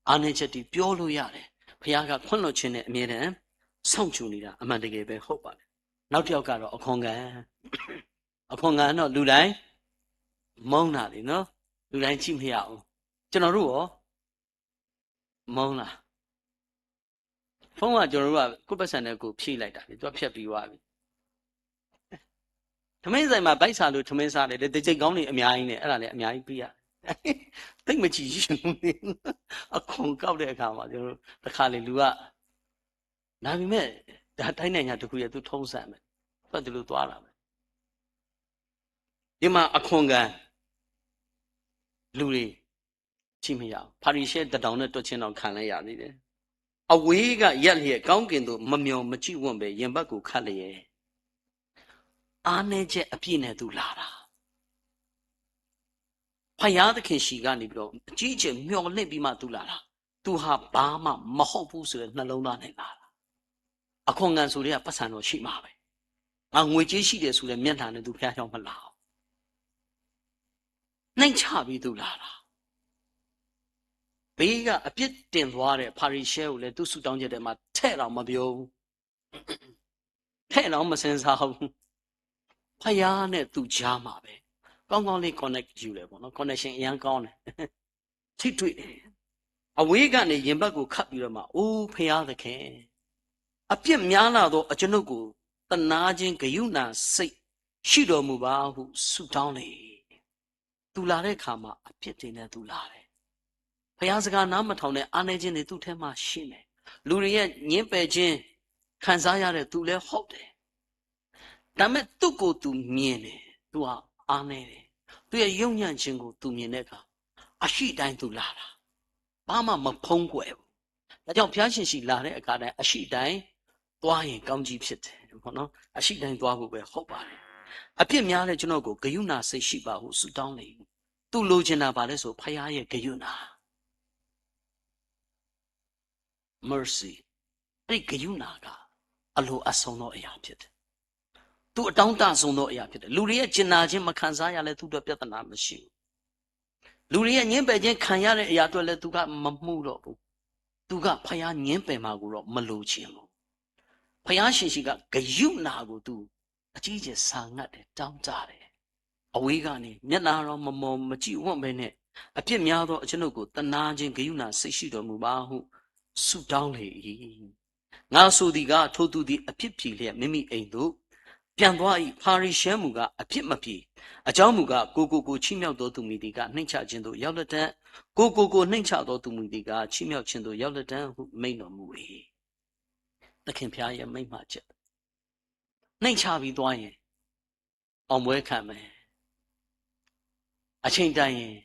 အားနည်းချက်တွေ ပြောလို့ရတယ်. ဘုရားက ခွင့်လွှတ်ခြင်းနဲ့ အမြဲတမ်း စောင့်ကြည့်နေတာ အမှန်တကယ်ပဲ ဟုတ်ပါတယ်. နောက်တစ်ယောက်ကတော့ အခွန်ခံ. အခွန်ခံတော့ လူတိုင်း မုန်းတာလေနော်. လူတိုင်း ကြည့်မရဘူး. ကျွန်တော်တို့ရော မုန်းလား? ဖုန်းက ကျွန်တော်တို့က ကိုယ့်ပိုက်ဆံနဲ့ ကိုယ်ဖြည့်လိုက်တာလေ, သူက ဖြတ်ပြီးသွားပြီ. ထမင်းဆိုင်မှာ ဗိုက်ဆာလို့ ထမင်းစားတယ်, ဒီတစ်ကြိမ်ကောင်းနေ အများကြီးနဲ့, အဲ့ဒါလည်း အများကြီးပေးရတယ်. သိပ်မကြည့်ရှုဘူးလေ. အခွန်ကောက်တဲ့အခါမှာ ကျွန်တော်တို့ တစ်ခါလေ လူက ဒါပေမဲ့ ဒါ တိုင်းနိုင်ငံတစ်ခုရဲ့ သူထုံးစံပဲ, သူက ဒီလိုသွားတာပဲ. ဒီမှာ အခွန်ခံ လူတွေ ကြည့်မရဘူး. ဖာရိရှဲတစ်ထောင်နဲ့ တွက်ခြင်းတော့ ခံလိုက်ရသေးတယ်. အဝေးကရပ်လျက် ကောင်းကင်သို့ မမျှော်မကြည့်ဝံ့ဘဲ ရင်ဘတ်ကိုခတ်လျက် အားနည်းချက်အပြည့်နဲ့ သူလာတာ. ဘုရားသခင်ဆီကနေပြီးတော့ အကြီးအကျယ်မျှော်လင့်ပြီးမှ သူလာတာ. သူဟာ ဘာမှမဟုတ်ဘူးဆိုတဲ့ နှလုံးသားနဲ့ လာတာ. အခွန်ခံဆိုတဲ့က ပိုက်ဆံတော့ ရှိမှာပဲ. ငါ ငွေကြေးရှိတယ်ဆိုတဲ့ မျက်နှာနဲ့ သူ ဘုရားကျောင်းမလာဘူး. နှိမ့်ချပြီး သူလာတာ. ဘေးက အပြစ်တင်သွားတဲ့ ဖာရိရှဲကိုလည်း သူ့ဆုတောင်းချက်ထဲမှာ ထည့်တော့ မပြောဘူး. ထည့်တော့ မစဉ်းစားဘူး. ဘုရားနဲ့ သူကြားမှာပဲ. ကောင်းကောင်းလေး connect ယူတယ်ပေါ့နော်. Connection အရမ်းကောင်းတယ်. ထိတွေ့တယ်. အဝေးကနေ ရင်ဘတ်ကို ခတ်ပြီးတော့မှ အို ဘုရားသခင်, အပြစ်များလှသော အကျွန်ုပ်ကို သနားခြင်း ကရုဏာစိတ် ရှိတော်မူပါဟု ဆုတောင်းလေ. သူလာတဲ့အခါမှာ အပြစ်တွေနဲ့ သူလာတယ်. ဘုရားစကား နားမထောင်တဲ့ အားနည်းခြင်းတွေ သူ့ထဲမှာ ရှိမယ်. လူတွေရဲ့ ငြင်းပယ်ခြင်း ခံစားရတဲ့ သူလည်း ဟုတ်တယ်. ဒါပေမဲ့ သူ့ကိုယ်သူ မြင်တယ်. သူဟာ အားနည်းတယ်. သူ့ရဲ့ ယုတ်ညံ့ခြင်းကို သူမြင်တဲ့အခါ အရှိအတိုင်း သူလာတာ. ဘာမှ မဖုံးကွယ်ဘူး. ဒါကြောင့် ဘုရားရှင်ဆီ လာတဲ့အခါတိုင်း အရှိအတိုင်း သွားရင် ကောင်းကြီးဖြစ်တယ်ပေါ့နော်. အရှိအတိုင်း သွားဖို့ပဲ ဟုတ်ပါတယ်. အပြစ်များတဲ့ ကျွန်ုပ်ကို ကရုဏာစိတ် ရှိပါဟု ဆုတောင်းလေ. သူလိုချင်တာ ဘာလဲဆို ဘုရားရဲ့ ကရုဏာ mercy, အဲ့ဒီ ကရုဏာက အလိုအပ်ဆုံးသော အရာဖြစ်တယ်. သူအတောင့်တဆုံးသော အရာဖြစ်တယ်. လူတွေရဲ့ ကျင်နာခြင်း မခံစားရလဲ သူ့အတွက် ပြဿနာမရှိဘူး. လူတွေရဲ့ ငြင်းပယ်ခြင်း ခံရတဲ့ အရာအတွက်လည်း သူက မမူတော့ဘူး. သူက ဘုရား ငြင်းပယ်မှာကိုတော့ မလိုချင်ဘူး. ဘုရားရှင်ဆီက ကရုဏာကို သူ အကြီးအကျယ် စာငတ်တယ်၊ တောင်းတတယ်။ အဝေးကနေ မျက်နှာတော်မမော်မကြည့်ဝံ့ဘဲနဲ့ အပြစ်များသောအကျွန်ုပ်ကို သနားခြင်း ကရုဏာစိတ်ရှိတော်မူပါဟု ဆုတောင်းလေ၏။ ငါဆိုသည်ကား၊ ထိုသူသည် အပြစ်ပြေလျက် မိမိအိမ်သို့ ပြန်သွား၏။ ဖာရိရှဲမူကား အပြစ်မပြေ။ အကြောင်းမူကား၊ ကိုယ်ကိုကိုယ်ချီးမြှောက်သောသူမည်သည်ကား နှိမ့်ချခြင်းသို့ ရောက်လတံ့။ ကိုယ်ကိုကိုယ်နှိမ့်ချသောသူမည်သည်ကား ချီးမြှောက်ခြင်းသို့ ရောက်လတံ့ဟု မိန့်တော်မူ၏။ သခင်ဘုရားရဲ့မိန့်မှတ်ချက်။ နှိမ့်ချပြီးသွားရင် အောင်ပွဲခံမယ်။ အချိန်တန်ရင်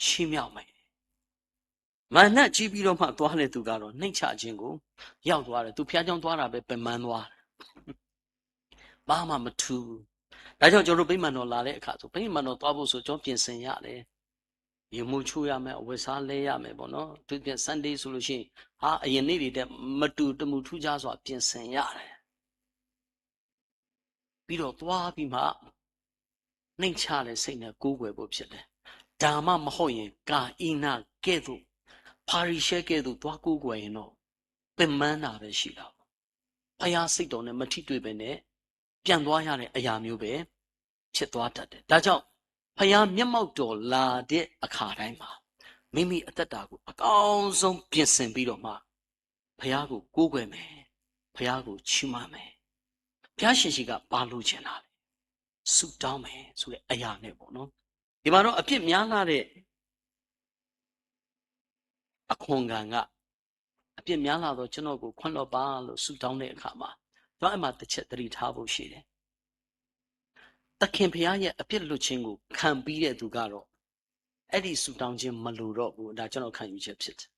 ချီးမြှောက်မယ်။ မာနကြီးပြီးတော့မှ သွားတဲ့သူကတော့ နှိမ့်ချခြင်းကို ရောက်သွားတယ်။ သူဘုရားကျောင်းသွားတာပဲ ပင်ပန်းသွားတယ်။ ဘာမှမထူးဘူး။ ဒါကြောင့် ကျွန်တော်တို့ ဗိမာန်တော်လာတဲ့အခါဆို ဗိမာန်တော်သွားဖို့ဆို ကျွန်တော်ပြင်ဆင်ရတယ်။ ရေမိုးချိုးရမယ်၊ အဝတ်အစားလဲရမယ်ပေါ့နော်။ အထူးသဖြင့် Sunday ဆိုလို့ရှိရင် ဟာ အရင်နေ့တွေထက် မတူတမူထူးခြားစွာ ပြင်ဆင်ရတယ်။ ပြီးတော့ သွားပြီးမှ နှိမ့်ချတဲ့စိတ်နဲ့ ကိုးကွယ်ဖို့ဖြစ်တယ်။ ဒါမှမဟုတ်ရင် ကာအိနကဲ့သို့ ဖာရိရှဲကဲ့သို့ သွားကိုးကွယ်ရင်တော့ ပင်ပန်းတာပဲရှိတာပေါ့။ ဘုရားစိတ်တော်နဲ့ မထိတွေ့ပဲနဲ့ ပြန်သွားရတဲ့အရာမျိုးပဲ ဖြစ်သွားတတ်တယ်။ ဒါကြောင့် ဘုရားမျက်မှောက်တော်လာတဲ့အခါတိုင်းမှာ မိမိအသက်တာကို အကောင်းဆုံးပြင်ဆင်ပြီးတော့မှ ဘုရားကိုကိုးကွယ်မယ်။ ဘုရားကိုချီးမွမ်းမယ်။ ဘုရားရှင်ဆီက ဘာလိုချင်တာလဲ။ ဆုတောင်းမယ်ဆိုတဲ့အရာနဲ့ပေါ့နော်။ ဒီမှာတော့ အပြစ်များလှတဲ့ အခွန်ခံက အပြစ်များလှသော ကျွန်တော်ကို ခွင့်လွှတ်ပါလို့ ဆုတောင်းတဲ့အခါမှာ ကျွန်တော် အဲ့မှာတစ်ချက် သတိထားဖို့ရှိတယ်။ သခင်ဘုရားရဲ့ အပြစ်လွှတ်ခြင်းကို ခံပြီးတဲ့သူကတော့ အဲ့ဒီဆုတောင်းခြင်း မလိုတော့ဘူး။ ဒါ ကျွန်တော် ခံယူချက်ဖြစ်တယ်။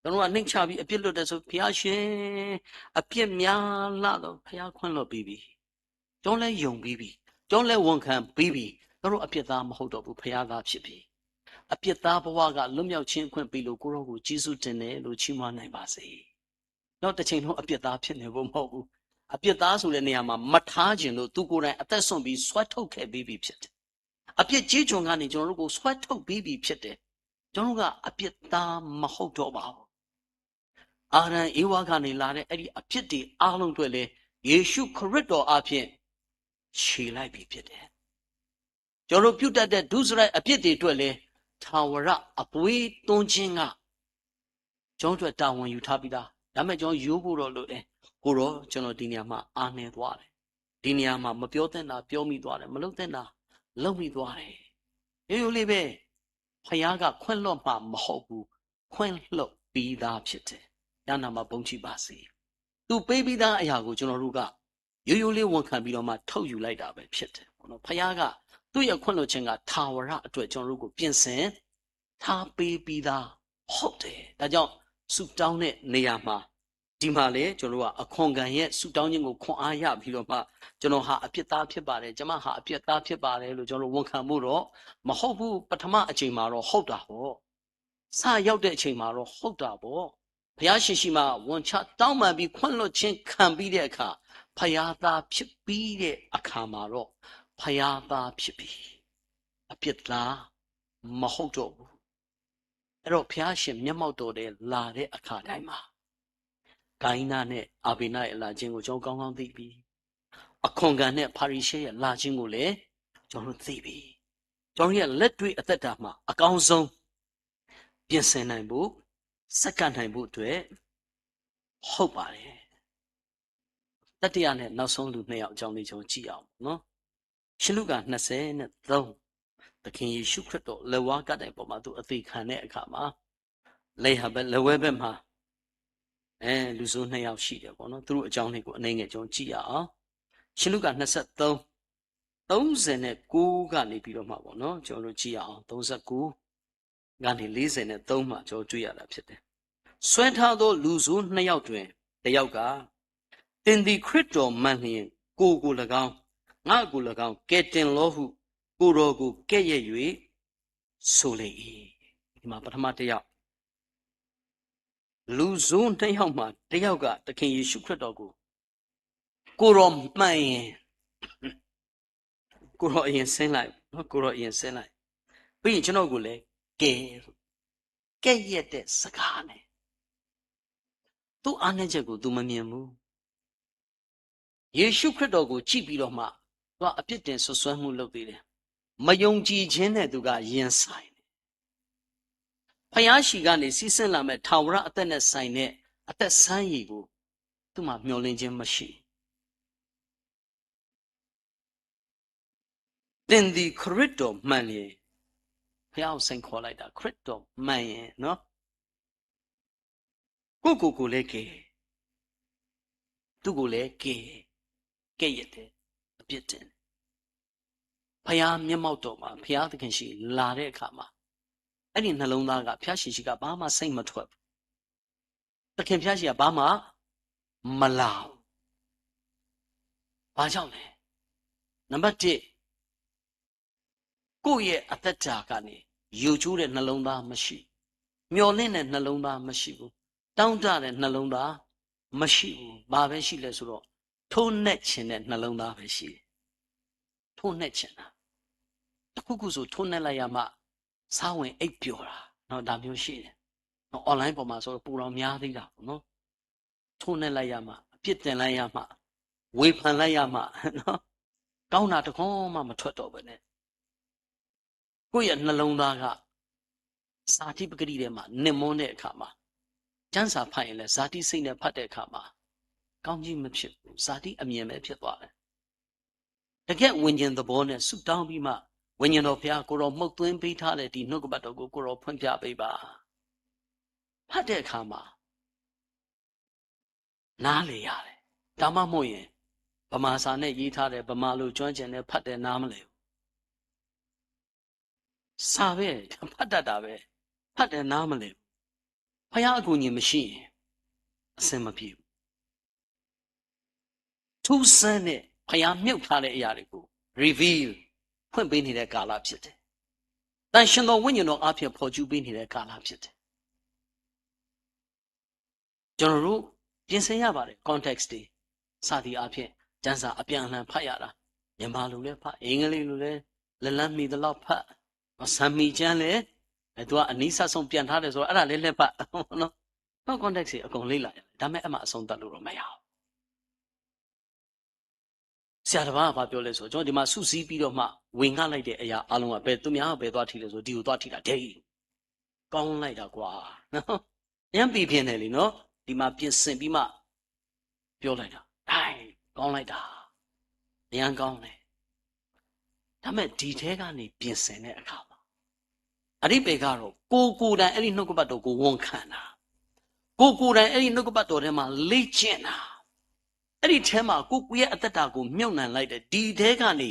ကျွန်တော်က နှိမ့်ချပြီး အပြစ်လွတ်တယ်ဆို ဘုရားရှင် အပြစ်များလှတော့ ဘုရားခွင့်လွှတ်ပေးပြီ။ ကျွန်တော်လည်း ယုံပြီးပြီ။ ကျွန်တော်လည်း ဝန်ခံပြီးပြီ။ ကျွန်တော် အပြစ်သားမဟုတ်တော့ဘူး။ ဘုရားသားဖြစ်ပြီ။ အပြစ်သားဘဝက လွတ်မြောက်ခြင်းအခွင့်ပေးလို့ ကိုယ်တော်ကို ကျေးဇူးတင်တယ်လို့ ချီးမွမ်းနိုင်ပါစေ။ နောက်တစ်ချိန်လုံး အပြစ်သားဖြစ်နေဖို့ မဟုတ်ဘူး။ အပြစ်သားဆိုတဲ့နေရာမှာ မထားချင်လို့ သူကိုယ်တိုင် အသက်စွန့်ပြီး ဆွဲထုတ်ခဲ့ပေးပြီဖြစ်တယ်။ အပြစ်ကြေးကျွန်ကနေ ကျွန်တော်တို့ကို ဆွဲထုတ်ပေးပြီဖြစ်တယ်။ ကျွန်တော်တို့က အပြစ်သားမဟုတ်တော့ပါဘူး။ အာဒံ ဧဝကနေလာတဲ့ အဲ့ဒီအပြစ်တွေအားလုံးအတွက်လည်း ယေရှုခရစ်တော်အားဖြင့် ချေလိုက်ပြီဖြစ်တယ်။ ကျွန်တော်တို့ပြုတတ်တဲ့ ဒုစရိုက်အပြစ်တွေအတွက်လည်း ထာဝရအသွေးသွန်းခြင်းက ကျွန်တော်တို့အတွက် တာဝန်ယူထားပြီးသား။ ဒါပေမဲ့ ကျွန်တော်ယူဖို့တော့လိုတယ်။ ကိုယ်တော် ကျွန်တော်ဒီနေရာမှာ အားနည်းသွားတယ်။ ဒီနေရာမှာ မပြောသင့်တာ ပြောမိသွားတယ်။ မလုပ်သင့်တာ လုပ်မိသွားတယ်။ ရိုးရိုးလေးပဲ ဘုရားက ခွင့်လွှတ်မှာမဟုတ်ဘူး။ ခွင့်လွှတ်ပြီးသားဖြစ်တယ်။ ဘုရားနာမ ဘုန်းကြီးပါစေ။ သူပေးပြီးသားအရာကို ကျွန်တော်တို့က ရိုးရိုးလေး ဝန်ခံပြီးတော့မှ ထုတ်ယူလိုက်တာပဲဖြစ်တယ်ပေါ့နော်။ ဘုရားက သူ့ရဲ့ခွင့်လွှတ်ခြင်းက ထာဝရအတွက် ကျွန်တော်တို့ကို ပြင်ဆင်ထားပေးပြီးသား ဟုတ်တယ်။ ဒါကြောင့် ဆုတောင်းတဲ့နေရာမှာ ဒီမှာလည်း ကျွန်တော်တို့က အခွန်ခံရဲ့ဆုတောင်းခြင်းကို ခွန်အားရပြီးတော့မှ ကျွန်တော်ဟာအပြစ်သားဖြစ်ပါတယ်၊ ကျွန်မဟာအပြစ်သားဖြစ်ပါတယ်လို့ ကျွန်တော်တို့ ဝန်ခံဖို့တော့ မဟုတ်ဘူး။ ပထမအကြိမ်မှာတော့ ဟုတ်တာပေါ့။ စရောက်တဲ့အချိန်မှာတော့ ဟုတ်တာပေါ့။ ဘုရားရှင်ဆီမှာ ဝန်ချတောင်းပန်ပြီး ခွင့်လွှတ်ခြင်းခံပြီးတဲ့အခါ ဘုရားသားဖြစ်ပြီးတဲ့အခါမှာတော့ ဘုရားသားဖြစ်ပြီ။ အပြစ်သားမဟုတ်တော့ဘူး။ အဲ့တော့ ဘုရားရှင်မျက်မှောက်တော်ထဲ လာတဲ့အခါတိုင်းမှာ ကာယနနဲ့အာဗေလရဲ့ လာခြင်းကို ကျွန်တော် ကောင်းကောင်းသိပြီ။ အခွန်ခံနဲ့ ဖာရိရှဲရဲ့ လာခြင်းကိုလည်း ကျွန်တော်တို့ သိပြီ။ ကျွန်တော်ရဲ့ လက်တွေ့အသက်တာမှာ အကောင်းဆုံး ပြင်ဆင်နိုင်ဖို့ ဆက်ကပ်နိုင်ဖို့အတွက် ဟုတ်ပါတယ်။ တတိယနဲ့ နောက်ဆုံးလူနှစ်ယောက်အကြောင်းလေး ကျွန်တော် ကြည့်အောင်နော်။ ရှင်လုကာ နှစ်ဆယ့်သုံး၊ သခင်ယေရှုခရစ်တော် လက်ဝါးကပ်တိုင်ပေါ်မှာ သူအသေခံတဲ့အခါမှာ လက်ရဘက်၊ လက်ဝဲဘက်မှာ အဲ၊ လူဆိုးနှစ်ယောက်ရှိတယ်ပေါ့နော်။ သူတို့အကြောင်းလေးကို အနည်းငယ် ကျွန်တော် ကြည့်ရအောင်။ ရှင်လုကာ နှစ်ဆယ့်သုံး၊ သုံးဆယ့်ကိုးကနေပြီးတော့မှပေါ့နော်၊ ကျွန်တော်တို့ ကြည့်ရအောင်။ သုံးဆယ့်ကိုးကနေ လေးဆယ့်သုံးမှာ ကျွန်တော် တွေ့ရတာဖြစ်တယ်။ ဆွဲထားသောလူဆိုးနှစ်ယောက်တွင် တစ်ယောက်က၊ သင်သည် ခရစ်တော်မှန်လျှင် ကိုယ်ကို၎င်း၊ ငါ့ကို၎င်း ကယ်တင်လောဟု ကိုယ်တော်ကို ကဲ့ရဲ့၍ ဆိုလေ၏။ ဒီမှာ ပထမတစ်ယောက် လူဆိုးနှစ်ယောက်မှာ တစ်ယောက်က သခင်ယေရှုခရစ်တော်ကို ကိုယ်တော်မှန်ရင် ကိုယ်တော်အရင်ဆင်းလိုက်၊ ကိုယ်တော်အရင်ဆင်းလိုက်၊ ပြီးရင် ကျွန်တော်ကိုလည်းကယ်၊ ကဲ့ရဲ့တဲ့စကားနဲ့ သူ့အားနည်းချက်ကို သူမမြင်ဘူး။ ယေရှုခရစ်တော်ကိုကြည့်ပြီးတော့မှ သူကအပြစ်တင်စွပ်စွဲမှုလုပ်သေးတယ်။ မယုံကြည်ခြင်းနဲ့သူကရင်ဆိုင်တယ်။ ဘုရားရှိခိုးကနေစီးဆင်းလာမဲ့ထာဝရအသက်နဲ့ဆိုင်တဲ့အသက်ဆန်းရည်ကို သူ့မှာမျှော်လင့်ခြင်းမရှိဘူး။ သင်သည်ခရစ်တော်မှန်လျှင် ဘုရားကိုစိမ်ခေါ်လိုက်တာ ခရစ်တော်မှန်ရင်နော် ကိုယ့်ကိုယ်ကိုလည်းကယ် သူ့ကိုလည်းကယ် ကယ်ရတယ် အပြစ်တင်တယ်။ ဘုရားမျက်မှောက်တော်မှာ ဘုရားသခင်ရှိလာတဲ့အခါမှာ အဲ့ဒီနှလုံးသားက ဘုရားရှင်ရှိက ဘာမှစိတ်မထွက်ဘူး။ သခင်ဘုရားရှိက ဘာမှမလာဘူး။ ဘာကြောင့်လဲ။ နံပါတ်တစ် ကိုယ့်ရဲ့အသက်တာကနေ ယိုကျိုးတဲ့နှလုံးသားမရှိဘူး။ မျှော်လင့်တဲ့နှလုံးသားမရှိဘူး။ တောင့်တတဲ့နှလုံးသားမရှိဘူး။ ဘာပဲရှိလဲဆိုတော့ ထိုးနှက်ချင်တဲ့နှလုံးသားပဲရှိတယ်။ ထိုးနှက်ချင်တာ။ တစ်ခုခုဆိုထိုးနှက်လိုက်ရမှ စားဝင်အိပ်ပျော်တာနော် ဒါမျိုးရှိတယ်နော်။ Online ပေါ်မှာဆိုတော့ပိုတော့များသေးတာပေါ့နော်။ ထိုးနှက်လိုက်ရမှ အပြစ်တင်လိုက်ရမှ ဝေဖန်လိုက်ရမှနော် ကောင်းတာတစ်ခုမှမထွက်တော့ဘဲနဲ့ ကိုယ့်ရဲ့နှလုံးသားက ဇာတိပကတိထဲမှာ နစ်မွန်းတဲ့အခါမှာ ကျမ်းစာဖတ်ရင်လည်း ဇာတိစိတ်နဲ့ဖတ်တဲ့အခါမှာ ကောင်းကြီးမဖြစ်ဘူး။ ဇာတိအမြင်ပဲဖြစ်သွားတယ်။ တကယ့်ဝိညာဉ်သဘောနဲ့ဆုတောင်းပြီးမှ ဝိညာဉ်တော်ဘုရား ကိုယ်တော်မှုတ်သွင်းပေးထားတဲ့ဒီနှုတ်ကပတ်တော်ကို ကိုယ်တော်ဖွင့်ပြပေးပါ။ ဖတ်တဲ့အခါမှာ နားလည်ရတယ်။ ဒါမှမဟုတ်ရင် ဗမာစာနဲ့ရေးထားတယ်၊ ဗမာလိုကျွမ်းကျင်နဲ့ဖတ်တယ် နားမလည်ဘူး။ စာပဲ ဖတ်တတ်တာပဲ ဖတ်တယ်နားမလည်ဘူး။ ဘုရားအကူအညီမရှိရင် အဆင်မပြေဘူး။ ထူးဆန်းတဲ့ ဘုရားမြှုပ်ထားတဲ့အရာတွေကို reveal ဖွင့်ပေးနေတဲ့ကာလဖြစ်တယ်။ သန့်ရှင်းသောဝိညာဉ်တော်အားဖြင့်ဖော်ကျူးပေးနေတဲ့ကာလဖြစ်တယ်။ ကျွန်တော်တို့ပြင်ဆင်ရပါတယ် context တွေ စသည်အားဖြင့် ကျမ်းစာအပြန်အလှန်ဖတ်ရတာ မြန်မာလိုလည်းဖတ် အင်္ဂလိပ်လိုလည်း လက်လှမ်းမီသလောက်ဖတ် ဆံမံၤကျမ်းလည်း အဲ သူကအနီးစပ်ဆုံးပြန်ထားတယ်ဆိုတော့ အဲ့ဒါလည်းလှည့်ဖတ် နော် context တွေအကုန်လေ့လာရတယ် ဒါပေမဲ့အဲ့မှာအဆုံးသတ်လို့တော့မရဘူး။ ဆရာတစ်ပါးကဘာပြောလဲဆိုတော့ ကျွန်တော်ဒီမှာစုစည်းပြီးတော့မှ ဝေငှလိုက်တဲ့အရာအားလုံးက ဘယ်သူများဘယ်သွားထိလဲဆို ဒီကိုသွားထိတာ ဒဲကြီး ကောင်းလိုက်တာကွာ အရမ်းပီပြင်တယ်လीနော် ဒီမှာပြင်ဆင်ပြီးမှ ပြောလိုက်တာ ဒဲကြီး ကောင်းလိုက်တာ အရမ်းကောင်းတယ်။ ဒါပေမဲ့ ဒီထဲကနေပြင်ဆင်တဲ့အခါမှာ အဓိပ္ပာယ်ကတော့ ကိုယ်ကိုယ်တိုင်အဲ့ဒီနှုတ်ကပတ်တော်ကိုဝန်ခံတာ ကိုယ်ကိုယ်တိုင်အဲ့ဒီနှုတ်ကပတ်တော်ထဲမှာလေ့ကျင့်တာ အဲ့ဒီထဲမှာကိုယ်ကိုယ်ရဲ့အသက်တာကိုမြှုပ်နှံလိုက်တဲ့ ဒီထဲကနေ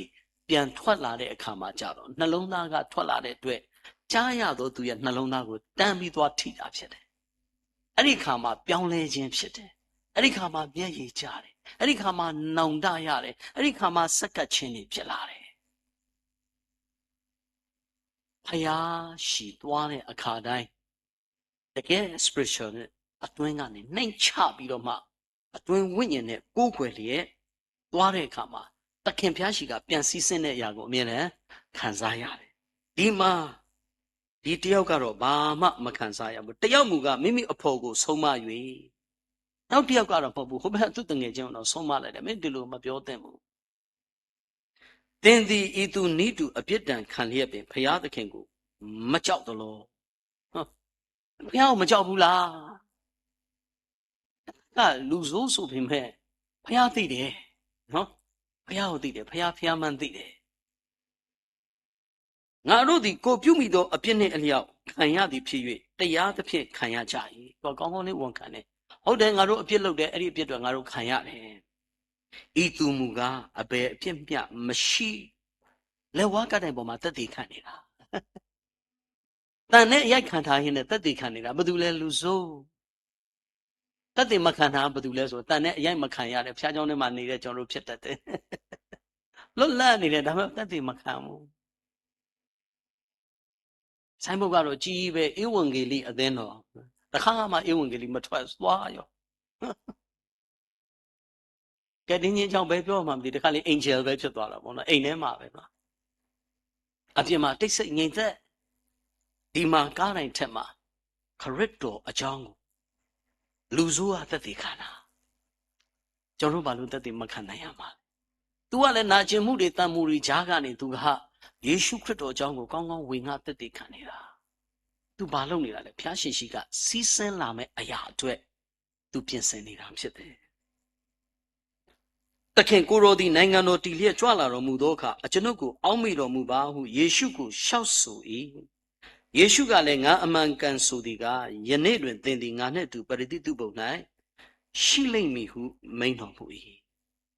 ပြန်ထွက်လာတဲ့အခါမှာကြတော့ နှလုံးသားကထွက်လာတဲ့အတွက် ကြားရသောသူရဲ့နှလုံးသားကိုတန်းပြီးသွားထိတာဖြစ်တယ်။ အဲ့ဒီအခါမှာပြောင်းလဲခြင်းဖြစ်တယ်။ အဲ့ဒီအခါမှာမျက်ရည်ကျတယ်။ အဲ့ဒီအခါမှာနောင်တရတယ်။ အဲ့ဒီအခါမှာစက္ကပ်ခြင်းတွေဖြစ်လာတယ်။ ဘုရားရှိသွားတဲ့အခါတိုင်း တကယ် spiritual နဲ့အတွင်းကနေနှိမ်ချပြီးတော့မှ အတွင်းဝိညာဉ်နဲ့ကိုးကွယ်လျက်သွားတဲ့အခါမှာ သခင်ဘုရားရှိခိုးကပြန်စီးဆင်းတဲ့အရာကိုအမြဲတမ်းခံစားရတယ်။ ဒီမှာ ဒီတယောက်ကတော့ဘာမှမခံစားရဘူး။ တယောက်မူကား မိမိအဖော်ကိုဆုံးမ၍၊ နောက်တယောက်ကတော့မဟုတ်ဘူး။ ဟိုဘက်သူ့သူငယ်ချင်းကိုတော့ဆုံးမလိုက်တယ်။ မင်းဒီလိုမပြောသင့်ဘူး။ သင်သည် ဤသူနည်းတူအပြစ်ဒဏ်ခံလျက်ပင် ဘုရားသခင်ကိုမကြောက်သလော။ ဘုရားကိုမကြောက်ဘူးလား။ ကလူဆိုးဆိုပေမဲ့ ဘုရားသိတယ်နော်။ ဘုရားကိုသိတယ်။ ဘုရား ဘုရားမှန်းသိတယ်။ ငါတို့သည် ကိုယ်ပြုမိသောအပြစ်နှင့်အလျောက်ခံရသည်ဖြစ်၍ တရားသဖြင့်ခံရကြ၏။ သူကကောင်းကောင်းလေးဝန်ခံတယ်။ ဟုတ်တယ် ငါတို့အပြစ်လုပ်တယ်။ အဲ့ဒီအပြစ်အတွက်ငါတို့ခံရတယ်။ ဤသူမူကား အဘယ်အပြစ်မျှမရှိ။ လက်ဝါးကပ်တိုင်ပေါ်မှာသက်သေခံနေတာ။ သံနဲ့အရိုက်ခံထားရင်းနဲ့သက်သေခံနေတာ ဘယ်သူလဲ လူဆိုး။ သက်သေမခံတာဘယ်သူလဲဆို သံနဲ့အရိုက်မခံရတဲ့ဘုရားကျောင်းထဲမှာနေတဲ့ကျွန်တော်တို့ဖြစ်တတ်တယ်။ လွတ်လပ်နေတယ် ဒါပေမဲ့သက်သေမခံဘူး။ ဆိုင်းဘုတ်ကတော့ကြီးကြီးပဲ ဧဝံဂေလိအသင်းတော်။ တခါမှဧဝံဂေလိမထွက်သွားရော။ ကယ်တင်ခြင်းအကြောင်းဘယ်ပြောမှမသိ တခါလေ angel ပဲဖြစ်သွားတာပေါ့နော်။ အိမ်ထဲမှာပဲနော်။ အပြင်မှာတိတ်ဆိတ်ငြိမ်သက် ဒီမှာကားတိုင်ထက်မှာ ခရစ်တော်အကြောင်းကို လူဆိုးကသက်သေခံတာ။ ကျွန်တော်တို့ဘာလို့သက်သေမခံနိုင်ရမှာလဲ။ သူကလည်းနာကျင်မှုတွေ သံမှုတွေကြားကနေ သူကယေရှုခရစ်တော်အကြောင်းကို ကောင်းကောင်းဝေငှသက်သေခံနေတာ။ သူဘာလုပ်နေတာလဲ။ ဘုရားရှင်ရှိခိုးစီးဆင်းလာမယ့်အရာအတွက် သူပြင်ဆင်နေတာဖြစ်တယ်။ သခင်ကိုယ်တော်သည် နိုင်ငံတော်တည်လျက်ကြွလာတော်မူသောအခါ အကျွန်ုပ်ကို အောက်မေ့တော်မူပါဟု ယေရှုကိုလျှောက်ဆို၏။ ယေရှုကလည်း ငါအမှန်အကန်ဆိုသည်ကား၊ ယနေ့တွင်သင်သည် ငါနှင့်အတူ ပရဒိသုဘုံ၌ ရှိလိမ့်မည်ဟု မိန့်တော်မူ၏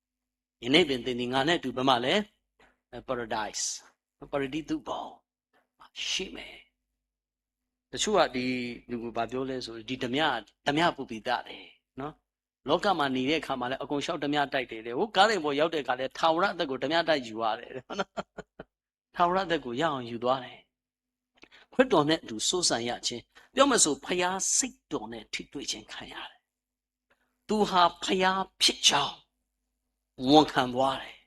။ ယနေ့တွင်သင်သည် ငါနှင့်အတူ ဘယ်မှာလဲ။ Paradise, ပရဒိသုဘုံမှာ ရှိမယ်။ တချို့က ဒီလူကို ဘာပြောလဲဆို ဒီဓမြ ဓမြပူၤပိသတ်တယ်နော်။ လောကမှာနေတဲ့အခါမှာလည်း အကုန်လျှောက်ဓမြတိုက်တယ်တဲ့။ ဟိုကားလမ်းပေါ်ရောက်တဲ့အခါလည်း ထာဝရအသက်ကို ဓမြတိုက်ယူရတယ်တဲ့။ ထာဝရအသက်ကို ရအောင်ယူသွားတယ်။ ခရစ်တော်နဲ့အတူ စိုးစံရခြင်း ပြောမယ်ဆို ဘုရားစိတ်တော်နဲ့ ထိတွေ့ခြင်းခံရတယ်။ သူဟာဘုရားဖြစ်ကြောင်း ဝန်ခံသွားတယ်။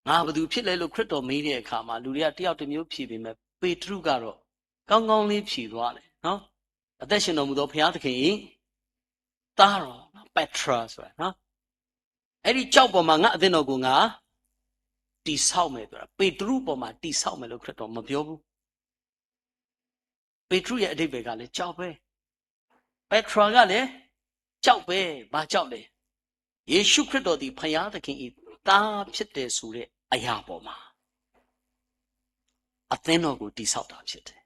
ငါဘယ်သူဖြစ်လဲလို့ ခရစ်တော်မေးတဲ့အခါမှာ လူတွေက တယောက်တစ်မျိုးဖြေပေမဲ့ ပေတရုကတော့ ကောင်းကောင်းလေးဖြေသွားတယ်နော်။ အသက်ရှင်တော်မူသောဘုရားသခင်၏ သားတော်နော် Petra ဆိုတာနော်။ အဲ့ဒီကျောက်ပေါ်မှာ ငါ့အသင်းတော်ကို ငါတည်ဆောက်မယ်ဆိုတာ ပေတရုပေါ်မှာ တည်ဆောက်မယ်လို့ ခရစ်တော်မပြောဘူး။ ပေတရုရဲ့အဓိပ္ပာယ်ကလည်း ကျောက်ပဲ။ Petra ကလည်း ကျောက်ပဲ။ ဘာကြောင့်လဲ။ ယေရှုခရစ်တော်သည် ဘုရားသခင်၏ သားဖြစ်တယ်ဆိုတဲ့ အရာပေါ်မှာ အသင်းတော်ကို တည်ဆောက်တာဖြစ်တယ်။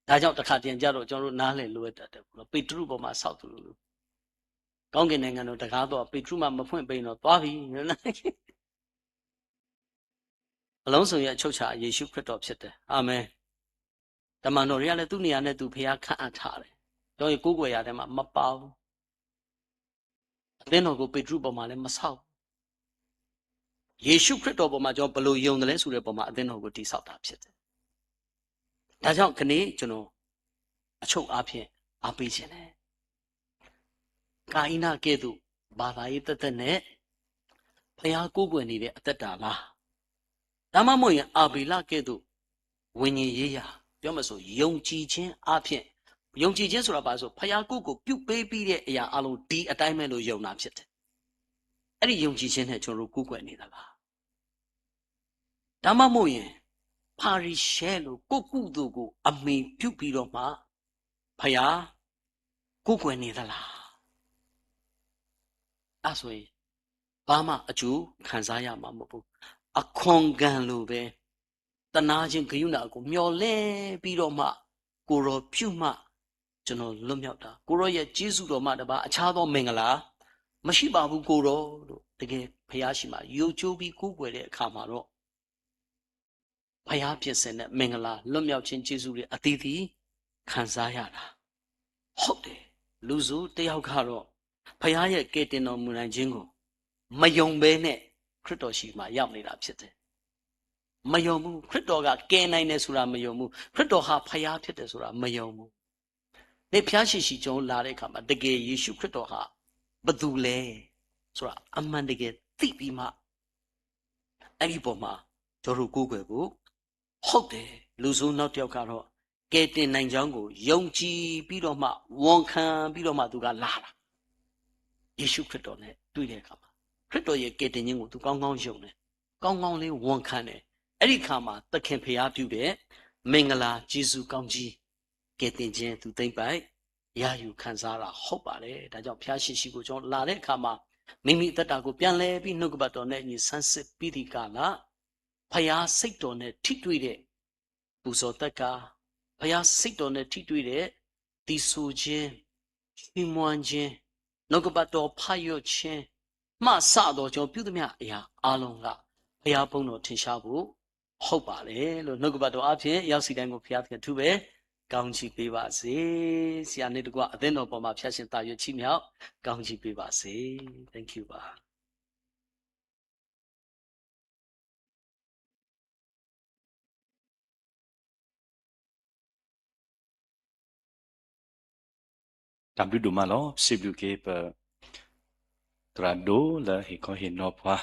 ဒါကြောင့် တစ်ခါတရံကျတော့ ကျွန်တော်တို့ နားလည်လိုအပ်တတ်တယ်ပေါ့နော်။ ပေတရုပေါ်မှာ ဆောက်သလိုလို ကောင်းကင်နိုင်ငံတော်တံခါးသော့ ပေတရုမှ မဖွင့်ပေးရင်တော့ သွားပြီ။ အလုံးစုံရဲ့အချုပ်အခြာ ယေရှုခရစ်တော်ဖြစ်တယ်။ အာမင်။ တမန်တော်တွေကလည်း သူ့နေရာနဲ့သူ ဘုရားခန့်အပ်ထားတယ်။ ကျွန်တော်တို့ ကိုးကွယ်ရာထဲမှာ မပါဘူး။ အသင်းတော်ကို ပေတရုပေါ်မှာလည်း မဆောက်ဘူး။ ယေရှုခရစ်တော်ပေါ်မှာ ကျွန်တော် ဘယ်လိုယုံသလဲဆိုတဲ့ပေါ်မှာ အသင်းတော်ကို တည်ဆောက်တာဖြစ်တယ်။ ဒါကြောင့် ကနေ့ ကျွန်တော် အချုပ်အားဖြင့် အားပေးခြင်းနဲ့ ကာယိနကဲ့သို့ ဘာသာရေးသက်သက်နဲ့ ဘုရားကိုးကွယ်နေတဲ့ အသက်တာလား။ ဒါမှမဟုတ်ရင် အာဗေလကဲ့သို့ ဝိညာဉ်ရေးရာ ပြောမယ်ဆို ယုံကြည်ခြင်းအားဖြင့် ယုံကြည်ခြင်းဆိုတာဘာလဲဆို ဘုရားကိုးကွယ်ပြုပေးပြီးတဲ့အရာအားလုံး ဒီအတိုင်းပဲလို့ ယုံတာဖြစ်တယ်။ အဲ့ဒီယုံကြည်ခြင်းနဲ့ ကျွန်တော်တို့ ကိုးကွယ်နေသလား။ ဒါမှမဟုတ်ရင် ဖာရိရှဲလို ကိုယ့်ကုသိုလ်ကို အမှီပြုပြီးတော့မှ ဘုရားကိုးကွယ်နေသလား။ အဲ့ဆိုရင် ဘာမှအကျိုးခံစားရမှာမဟုတ်ဘူး။ အခွန်ဂဏ်လိုပဲ သနာ်က့ ကရုဏာကို မျှော်လင့်ပြီးတော့မှ ကိုယ်တော်ပြုမှ ကျွန်တော်လွတ်မြောက်တာ၊ ကိုယ်တော်ရဲ့ကျေးဇူးတော်မှတစ်ပါး အခြားသောမင်္ဂလာ မရှိပါဘူး ကိုယ်တော်လို့ တကယ်ဘုရားရှိမှ ယိုကျိုးပြီးကိုးကွယ်တဲ့အခါမှာတော့ ဘုရားပြင်ဆင်တဲ့မင်္ဂလာ လွတ်မြောက်ခြင်းကျေးဇူးတွေအသီးသီး ခံစားရတာ ဟုတ်တယ်။ လူဆိုတစ်ယောက်ကတော့ ဘုရားရဲ့ကယ်တင်တော်မူနိုင်ခြင်းကို မယုံဘဲနဲ့ ခရစ်တော်ရှိမှ ရောက်နေတာဖြစ်တယ်။ မယုံဘူး။ ခရစ်တော်က ကယ်နိုင်တယ်ဆိုတာ မယုံဘူး။ ခရစ်တော်ဟာ ဘုရားဖြစ်တယ်ဆိုတာ မယုံဘူး။ ဒီဘုရားရှင်ရှိ ကျွန်တော်လာတဲ့အခါမှာ တကယ်ယေရှုခရစ်တော်ဟာ ဘယ်သူလဲဆိုတာ အမှန်တကယ်သိပြီးမှ အဲ့ဒီပေါ်မှာ ကျွန်တော်တို့ကိုးကွယ်ဖို့ ဟုတ်တယ်။ လူဆိုးနောက်တစ်ယောက်ကတော့ ကယ်တင်နိုင်ကြောင်းကို ယုံကြည်ပြီးတော့မှ ဝန်ခံပြီးတော့မှ သူကလာတာ။ ယေရှုခရစ်တော်နဲ့တွေ့တဲ့အခါမှာ ခရစ်တော်ရဲ့ကယ်တင်ခြင်းကို သူကောင်းကောင်းယုံတယ်။ ကောင်းကောင်းလေးဝန်ခံတယ်။ အဲ့ဒီအခါမှာ သခင်ဘုရားပြုတဲ့ မင်္ဂလာကျေးဇူးကောင်းကြီး ကယ်တင်ခြင်း သူသိမ်းပိုက် ရယူခံစားလာ ဟုတ်ပါတယ်။ ဒါကြောင့် ဘုရားရှင်ရှိခိုး ကျွန်တော်လာတဲ့အခါမှာ မိမိအသက်တာကို ပြန်လဲပြီး နှုတ်ကပတ်တော်နဲ့အညီ ဆန်းစစ်ပြီးသည့်ကာလ ဘုရားစိတ်တော်နဲ့ထိတွေ့တဲ့ ပူဇော်သက္ကာ၊ ဘုရားစိတ်တော်နဲ့ထိတွေ့တဲ့ သီဆိုခြင်း၊ ချီးမွမ်းခြင်း၊ နှုတ်ကပတ်တော်ဖတ်ရခြင်းမှစသော ကျွန်တော်ပြုသမျှအရာအားလုံးက ဘုရားဘုန်းတော်ထင်ရှားဖို့ ဟုတ်ပါတယ်လို့ နှုတ်ကပတ်တော်အားဖြင့် ရောက်စီတိုင်းကို ဘုရားသခင်ထူးပဲ ကောင်းချီးပေးပါစေ။ ဆရာနဲ့တကွ အသင်းတော်ပေါ်မှာ ဖျားရှင်သာရွက်ချီးမြှောက် ကောင်းချီးပေးပါစေ။ Thank you ပါ။ တၢ်ဘျုးဒိၣ်မးလီၤ. ပစံးဘျုးက့ၤပ သရၣ်ဒိၣ်လၢဟ့ၣ်ခီဟ့ၣ်နီၤပှၤ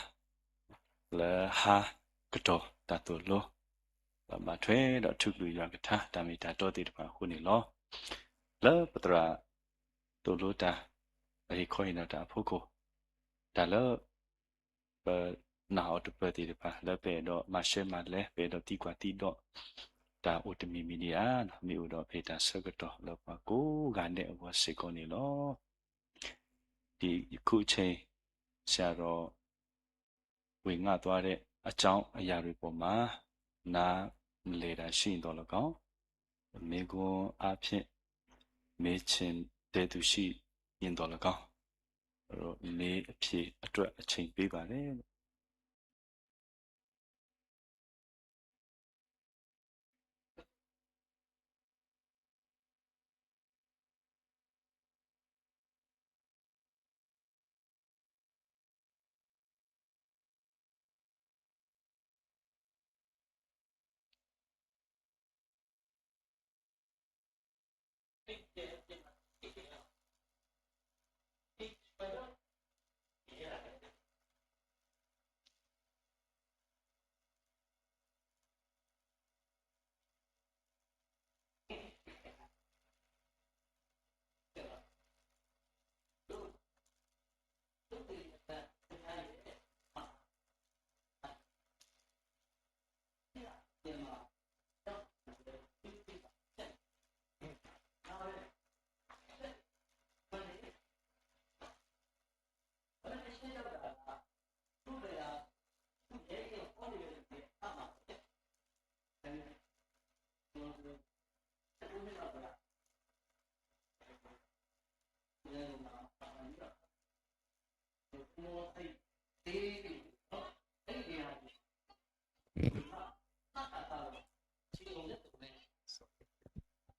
လၢဟါကတီၢ်တၢ်သိၣ်လိ ဘၣ်ထွဲဒီးထူကလုၢ်ယွၤကထါ တၢ်မ့ၢ်တၢ်တီသ့ၣ်တဖၣ်အဃိန့ၣ်လီၤ. လၢပသရၣ် သိၣ်လိတၢ်, ပဟ့ၣ်ခီဟ့ၣ်နီၤတၢ်အဖီခိၣ်, တၢ်လၢ ပနာ်အီၤတပၢၢ်သ့ၣ်တဖၣ် လၢပအဲၣ်ဒိးမၤရှဲမၤလဲ ပအဲၣ်ဒိးသံကွၢ်သံဒိး တၢ်အိၣ်တမံၤမံၤဒံးဧါ, မ့ၢ်အိၣ်ဒီး ပဟ့ၣ်တၢ်ဆၢကတီၢ်လၢပှၤကိးဂၤဒဲးအဂီၢ်စ့ၢ်ကီးန့ၣ်လီၤ. ဒီးယခုအချိန် ဆရာတော် ဝေငှသွားတဲ့အကြောင်းအရာတွေပေါ်မှာ နားမလည်တာရှိရင်သော်လည်းကောင်း, မေးခွန်းအားဖြင့် မေးချင်တဲ့သူရှိရင်သော်လည်းကောင်း, မေးအဖြေအတွက်အချိန်ပေးပါတယ်လို့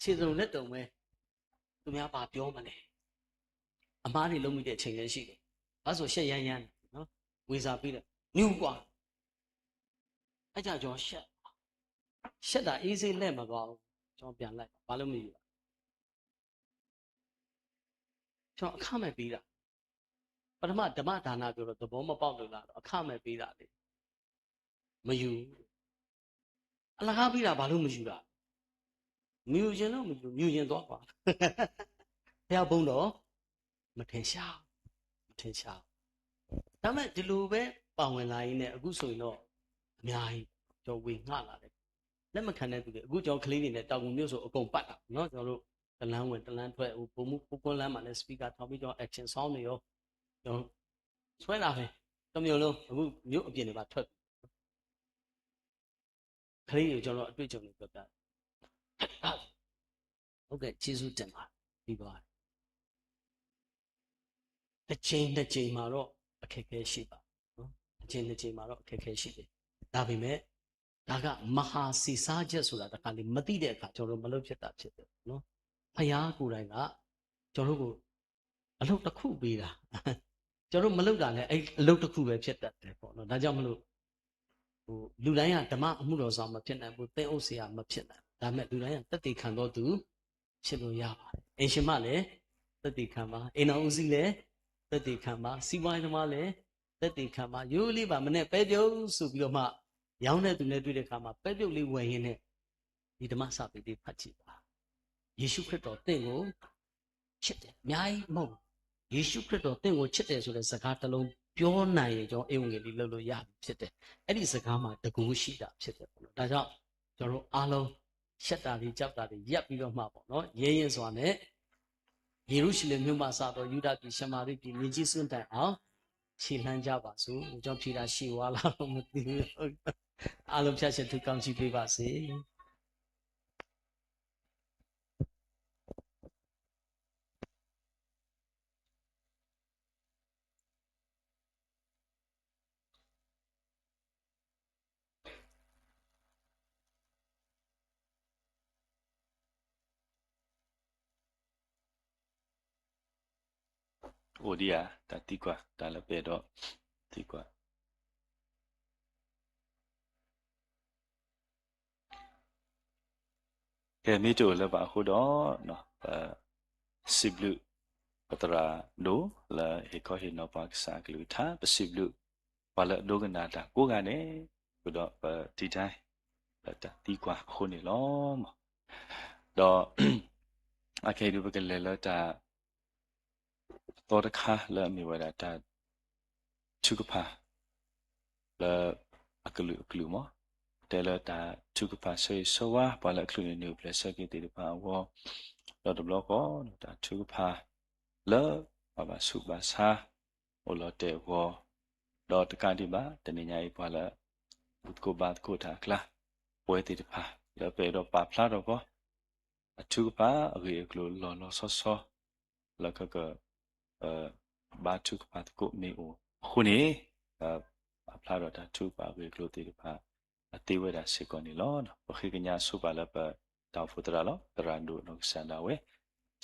ခြေစုံလက်စုံပဲ သူများဘာပြောမလဲ အမှားတွေလုပ်မိတဲ့အချိန်လည်းရှိတယ် ဘာလို့ဆိုရှက်ရိုင်းရိုင်းနော် ဝေစာပြီးတော့ညူကွာ အဲ့ကြောင့်ကျွန်တော်ရှက်ရှက်တာ အေးဆေးလဲ့မသွားဘူး ကျွန်တော်ပြန်လိုက်ဘာလို့မယူတာ ကျွန်တော်အခမဲ့ပေးတာ ပထမဓမ္မဒါနပြောတော့သဘောမပေါက်လို့လားတော့အခမဲ့ပေးတာလေမယူအလကားပေးတာဘာလို့မယူတာမယူချင်လို့မယူမယူချင်သွားပါဘုရားဘုန်းတော်မထင်ရှားမထင်ရှားဒါပေမဲ့ဒီလိုပဲပါဝင်လာရင်းနဲ့အခုဆိုရင်တော့အများကြီးကျွန်တော်ဝေငှလာတယ်လက်မခံတဲ့သူတွေအခုကျွန်တော်ကလေးတွေနဲ့တောင်ငူမြို့ဆိုအကုန်ပတ်တာနော်ကျွန်တော်တို့တလမ်းဝင်တလမ်းထွက်ဟိုပုံမှုပုံကွန်းလမ်းမှာလည်း speaker ထောင်ပြီးကျွန်တော် action song တွေရောကျွန်တော်ဆွဲလာတယ်တစ်မျိုးလုံးအခုမြို့အပြင်တွေပါထွက်ခလေးတွေကျွန်တော်အတွေ့အကြုံတွေပြောပြတယ်ဟုတ်ကဲ့ကျေးဇူးတင်ပါတယ်ပြီးသွားတယ်တစ်ချိန်တစ်ချိန်မှာတော့အခက်အခဲရှိပါနော်တစ်ချိန်တစ်ချိန်မှာတော့အခက်အခဲရှိတယ်ဒါပေမဲ့ဒါကမဟာစီစားချက်ဆိုတာတခါလေမသိတဲ့အခါကျွန်တော်မလုပ်ဖြစ်တာဖြစ်တယ်နော်ဖယားကိုယ်တိုင်ကကျွန်တော်တို့ကိုအလုပ်တစ်ခုပေးတာကျွန်တော်မလုပ်တာလည်းအဲ့အလုပ်တစ်ခုပဲဖြစ်တတ်တယ်ပေါ့နော်ဒါကြောင့်မလို့ဟိုလူတိုင်းကဓမ္မအမှုတော်ဆောင်မဖြစ်နိုင်ဘူးသင်အုပ်ဆရာမဖြစ်နိုင်ဘူးဒါပေမဲ့လူတိုင်းကတသက်ခံတော်သူဖြစ်လို့ရပါတယ်အိမ်ရှင်မလည်းတသက်ခံပါအိမ်တော်ဦးစီးလည်းတသက်ခံပါစီးပွားရေးသမားလည်းတသက်ခံပါရိုးလေးပါမနဲ့ပဲပြုတ်ဆိုပြီးတော့မှရောင်းတဲ့သူနဲ့တွေ့တဲ့အခါမှာပဲပြုတ်လေးဝယ်ရင်းနဲ့ဒီဓမ္မစာပေလေးဖတ်ကြည့်ပါယေရှုခရစ်တော်သင်ကိုချစ်တယ်အများကြီးမဟုတ်ဘူးယေရှုခရစ်တော်သင်ကိုချစ်တယ်ဆိုတဲ့စကားတစ်လုံးပြောနိုင်ရင်ကျွန်တော်ဧဝံဂေလိလုပ်လို့ရပြီဖြစ်တယ်အဲ့ဒီစကားမှာတကူရှိတာဖြစ်တယ်ပေါ့နော်ဒါကြောင့်ကျွန်တော်အားလုံးရှက်တာတွေကြောက်တာတွေရပ်ပြီးတော့မှပေါ့နော်ရဲရဲစွာနဲ့ယေရုရှလင်မြို့မှစသောယူဒပြည်ရှမာရိပြည်မြေကြီးစွန်းတိုင်အောင်ခြေလှမ်းကြပါစို့ကျွန်တော်ဖြေတာရှည်ဝါလာတော့မသိဘူးအားလုံးဖြတ်ချက်ထူကောင်းချီးပေးပါစေအိၣ်ဒံးဧါ တၢ်သံကွၢ် တၢ်လၢပအဲၣ်ဒိးသံကွၢ် ကဲ မ့ၢ်တအိၣ်လၢၤဘၣ်အဃိဒီး ပစံးဘျုးပသရၣ်ဒိၣ်လၢဟ့ၣ်ခီဟ့ၣ်နီၤပှၤကစၢ်အကလုၢ်ကထါ ပစံးဘျုးပှၤလၢအဒိကနၣ်တၢ်ကိးဂၤဒဲး ဃုာ်ဒီးပတံၤတၢ် လၢတၢ်သံကွၢ်အဃိန့ၣ်လီၤ. ဒီး အခဲအံၤဒုးပကလဲၤလၢတၢ် တၢ်သီတခါလၢအမ့ၢ်ဝဲဒၣ်တၢ်ထုကဖၣ် လၢအကလုာ်အကလုာ်မး, တဲလၢတၢ်ထုကဖၣ်ဆၢဂ့ၤဆၢဝါ ပှၤလၢအချုးန့ၢ်နံၣ်အိၣ်ဖျဲၣ်ဆၢက့ၤသ့ၣ်တဖၣ်အဂီၢ်, ဒီးတဘျီဃီ တၢ်ထုကဖၣ် လၢပှၤဘၣ်ဆူးဘၣ်ဆါ အိၣ်လီၤတဲာ်အဂီၢ်, ဒီးတကးဒံးဘၣ် တနံၤညါအံၤပှၤလၢ ဘူၣ်သကိးဘါသကိးတၢ်အကျါ ပဝဲသ့ၣ်တဖၣ် လၢပအဲၣ်ဒိးပာ်ဖျါထီၣ်ကီး အထုကဖၣ်အဂ့ၢ်အကျိၤလီၤလီၤဆီဆီ လၢကက ဘါထုကဖၣ်သကိးမ့ၢ်အိၣ်အဃိန့ၣ်, ပာ်ဖျါထီၣ်တၢ်ထုကဖၣ်အဂ့ၢ်အကျိၤသ့ၣ်တဖၣ် အသ့ဝဲဒၣ်စ့ၢ်ကီးန့ၣ်လီၤ. ပဃ့ကညးဆိပာ်လၢပတၢ်အိၣ်ဖှိၣ်သရၣ်လီၤ. သရၣ်ဒိၣ်နီၢ်ကစၢ်ဒၣ်ဝဲ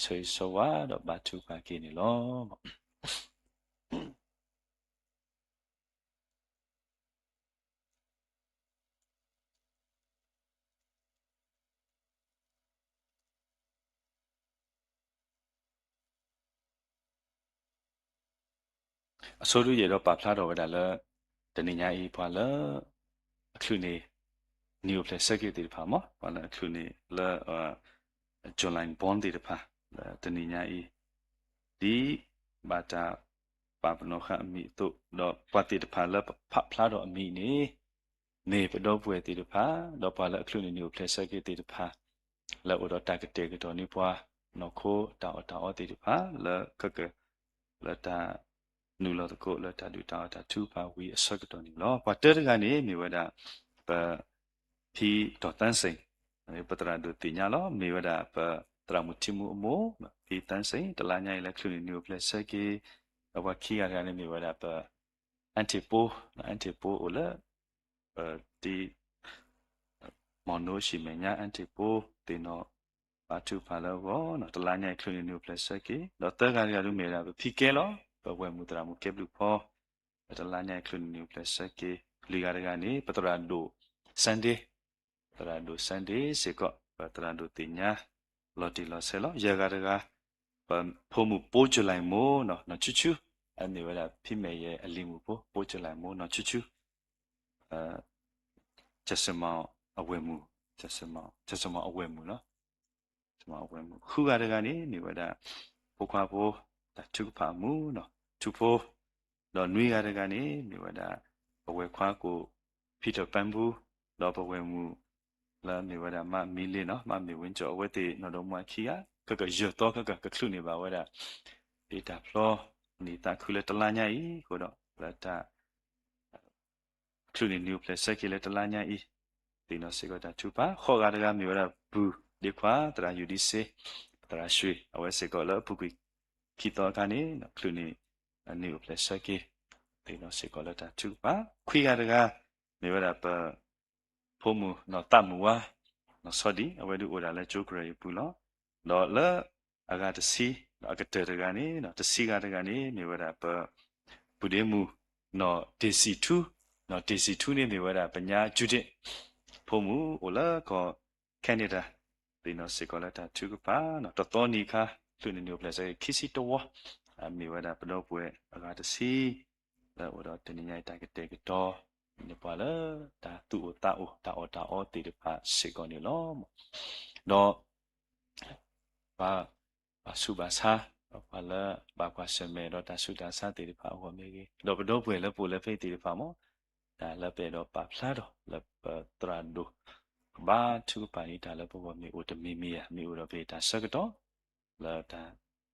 ဆၢဂ့ၤဆၢဝါဒီးဘါထုကဖၣ်က့ၤန့ၣ်လီၤ. အဆိဒုယအဲၣ်ဒိးပာ်ဖျါထီၣ်ဝဲဒၣ်လၢ တနံၤညါအံၤပှၤလၢ အချုးန့ၢ် နံၣ်အိၣ်ဖျဲၣ်ဆၢက့ၤသ့ၣ်တဖၣ်မး, ပှၤလၢအချုးန့ၢ်လၢ July born သ့ၣ်တဖၣ် လၢတနံၤညါအံၤ ဒ်ဘၣ်တၢ်ပာ်ပနီၣ်ဃာ်အမံၤအသိး, ဒီးပှၤသ့ၣ်တဖၣ်လၢပဖးဖျါထီၣ်အမံၤန့ၣ် မ့ၢ်ပဒီပုၢ်ဝဲၢ်သ့ၣ်တဖၣ်, ဒီးပှၤလၢအချုးန့ၢ်နံၣ်အိၣ်ဖျဲၣ်ဆၢက့ၤသ့ၣ်တဖၣ် လၢအိၣ်ဒီးတၢ်ကတဲာ်ကတီၤန့ၢ်ပှၤ နီၢ်ခိတၢ်အီၣ်တၢ်အီသ့ၣ်တဖၣ် လၢကက လၢတၢ်နုာ်လီၤသကိးလၢတၢ်ဒုၣ်တၢ်အီၣ်တၢ်ထုကဖၣ်ဝံၤအဆၢကတီၢ်န့ၣ်လီၤ. ပှၤတၢတဂၤန့ၣ် မ့ၢ်ဝဲဒၣ် ပ ဖံတီၢ်သၢစ့ၣ်, ပသရၣ်ဒိၣ်သ့ၣ်ညါလီၤ. မ့ၢ်ဝဲဒၣ်ပသရၣ်မုၣ်ထံမူအမိၢ် ဖံသၢစ့ၣ် တလါညါအံၤလၢချုးန့ၢ်နံၣ်အိၣ်ဖျဲၣ်ဆၢက့ၤ, ဒီးပှၤခံဂၤတဂၤန့ၣ်မ့ၢ်ဝဲဒၣ်ပ အၣ်ထံၣ်ပိ, အၣ်ထံၣ်ပိအိၣ်လၢ ပတံ မီၢ်နိၡံမဲာ်ညါ အၣ်ထံၣ်ပိ သ့ၣ်နီၣ်ဘါထုကဖၣ်လၢအဂီၢ် တလါညါအံၤချုးန့ၢ်နံၣ်အိၣ်ဖျဲၣ်ဆၢက့ၤ, ဒီးသၢဂၤတဂၤဒုးမ့ၢ်ဝဲဒၣ်ပဖံကဲလီၤ, ပဝဲၢ်မုၣ်သရၣ်မုၣ်ကဲဘျုးဖီ, လၢတလါညါအံၤချုးန့ၢ်နံၣ်အိၣ်ဖျဲၣ်ဆၢက့ၤ, လွံၢ်ဂၤတဂၤန့ၣ် ပသရၣ်ဒိၣ် Sunday, သရၣ်ဒိၣ် Sunday စ့ၢ်ကီး ပသရၣ်ဒိၣ်သ့ၣ်ညါ လီၤတံၢ်လီၤဆဲးလီၤ. ယဲၢ်ဂၤတဂၤ ပဖိမုၣ်ပိကၠူလဲၣ်မိၢ် နီၢ်ဆူၣ်ဆူၣ်, အမ့ၢ်ဝဲဒၣ်ဖံမဲာ်ယဲၢ်အလံၤမုၣ်ဖိ ပိကၠူလဲၣ်မိၢ် နီၢ်ဆူၣ်ဆူၣ် ကစမီၤအဝဲၢ်မုၣ်, ကစမီၤအဝဲၢ်မုၣ်လီၤ. ကစမီၤအဝဲၢ်မုၣ် ဃုဂၤတဂၤန့ၣ် မ့ၢ်ဝဲဒၣ် ဖိခွါဖိ တၢ်ထုကဖၣ်အမုၢ် နီၢ်ထူဖိ, ဒီးနွံဂၤတဂၤန့ၣ် မ့ၢ်ဝဲဒၣ် ပဝဲၢ်ခွါကိၣ် ဖံထၢၣ်ပၢၣ်ပူၤ, ဒီးပဝဲၢ်မုၣ် လၢအမ့ၢ်ဝဲဒၣ်မါမံလ့နီၢ် မါမ့ၢ်ဝ့ကၠီၣ် အဝဲသ့ၣ်နီၢ်ဒီမါခံဂၤ ကကယၢၢ်သီ ကကချုးန့ၢ်ဘၣ်ဝဲဒၣ် ဒ်တၢ်ဖျီနံၣ်သးခုလၢတလါညါအံၤအဃိဒီး လၢတၢ် ချုးန့ၢ်နံၣ်အိၣ်ဖျဲၣ်ဆၢက့ၤလၢတလါညါအံၤ သ့ၣ်နီၣ်စ့ၢ်ကီးတၢ်ထုကဖၣ်, ဃိးဂၤတဂၤမ့ၢ်ဝဲဒၣ် ပုၢ်ဒ့ခွါ သရၣ်ယူၣ်ဒံစ့, သရၣ်ရွှ့ၣ် အဝဲစ့ၢ်ကီးလၢအပူၤကွံာ်ခံသီအခါန့ၣ် ချုးန့ၢ် နံၣ်အိၣ်ဖျဲၣ်ဆၢက့ၤ သ့ၣ်နီၣ်စ့ၢ်ကီးလၢတၢ်ထုကဖၣ်, ခွံဂၤတဂၤ မ့ၢ်ဝဲဒၣ်ပ ဖိမုၣ်နီၢ်သးမုၢ်ဝါ နီၢ်ဆီဒံၣ် အဝဲဒုးအိၣ်ဒၣ်လၢကၠိကရၢၢ်အပူၤလီၤ. ဒီးလၢအဂၤတဆံ ဒီးအကတၢၢ်တဂၤန့ၣ် တဆံဂၤတဂၤန့ၣ် မ့ၢ်ဝဲဒၣ်ပ ပုၢ်ဒ့မုၣ် နီၢ်တ့ၢ်စံၣ်ထူ, နီၢ်တ့ၢ်စံၣ်ထူန့ၣ်မ့ၢ်ဝဲဒၣ်ပညါ Judith ဖိမုၣ်အိၣ်လၢကီၢ် Canada သ့ၣ်နီၣ်စ့ၢ်ကီးလၢတၢ်ထုကဖၣ်, တသီနံၤအခါ ချုးန့ၢ်နံၣ်အိၣ်ဖျဲၣ်ဆၢက့ၤခံဆံတဝီ, မ့ၢ်ဝဲဒၣ်ပဒီပုၢ်ဝဲၢ်အဂၤတဆံ လၢအိၣ်ဒီးတနံၤညါအံၤတၢ်ကတဲာ်ကတီၤ န့ၢ်ပှၤလၢ တၢ်သူၣ်အိၣ်သးအိၣ် တၢ်အီၣ်တၢ်အီသ့ၣ်တဖၣ်စ့ၢ်ကီးန့ၣ်လီၤ. ဒီး ပှၤ ဘၣ်ဆူးဘၣ်ဆါ ပှၤလၢဘၣ်ကွၢ်ဆၢၣ်မဲာ်ဒီးတၢ်ဆူးတၢ်ဆါသ့ၣ်တဖၣ်အဂီၢ်မ့ၢ်ဂ့ၤ, ဒီးပဒီပုၢ်ဝဲၢ်လၢပအိၣ်လၢဖဲသ့ၣ်တဖၣ်မ့ၢ် တၢ်လၢပအဲၣ်ဒိးပာ်ဖျါထီၣ်လၢပသရၣ်ဒိၣ် ကဘါထုကဖၣ်န့ၣ် တၢ်လၢပဂီၢ်မ့ၢ်အိၣ်တမံၤမံၤဧါ, မ့ၢ်အိၣ်ဒီးပတၢ်ဆၢကတီၢ် လၢတၢ်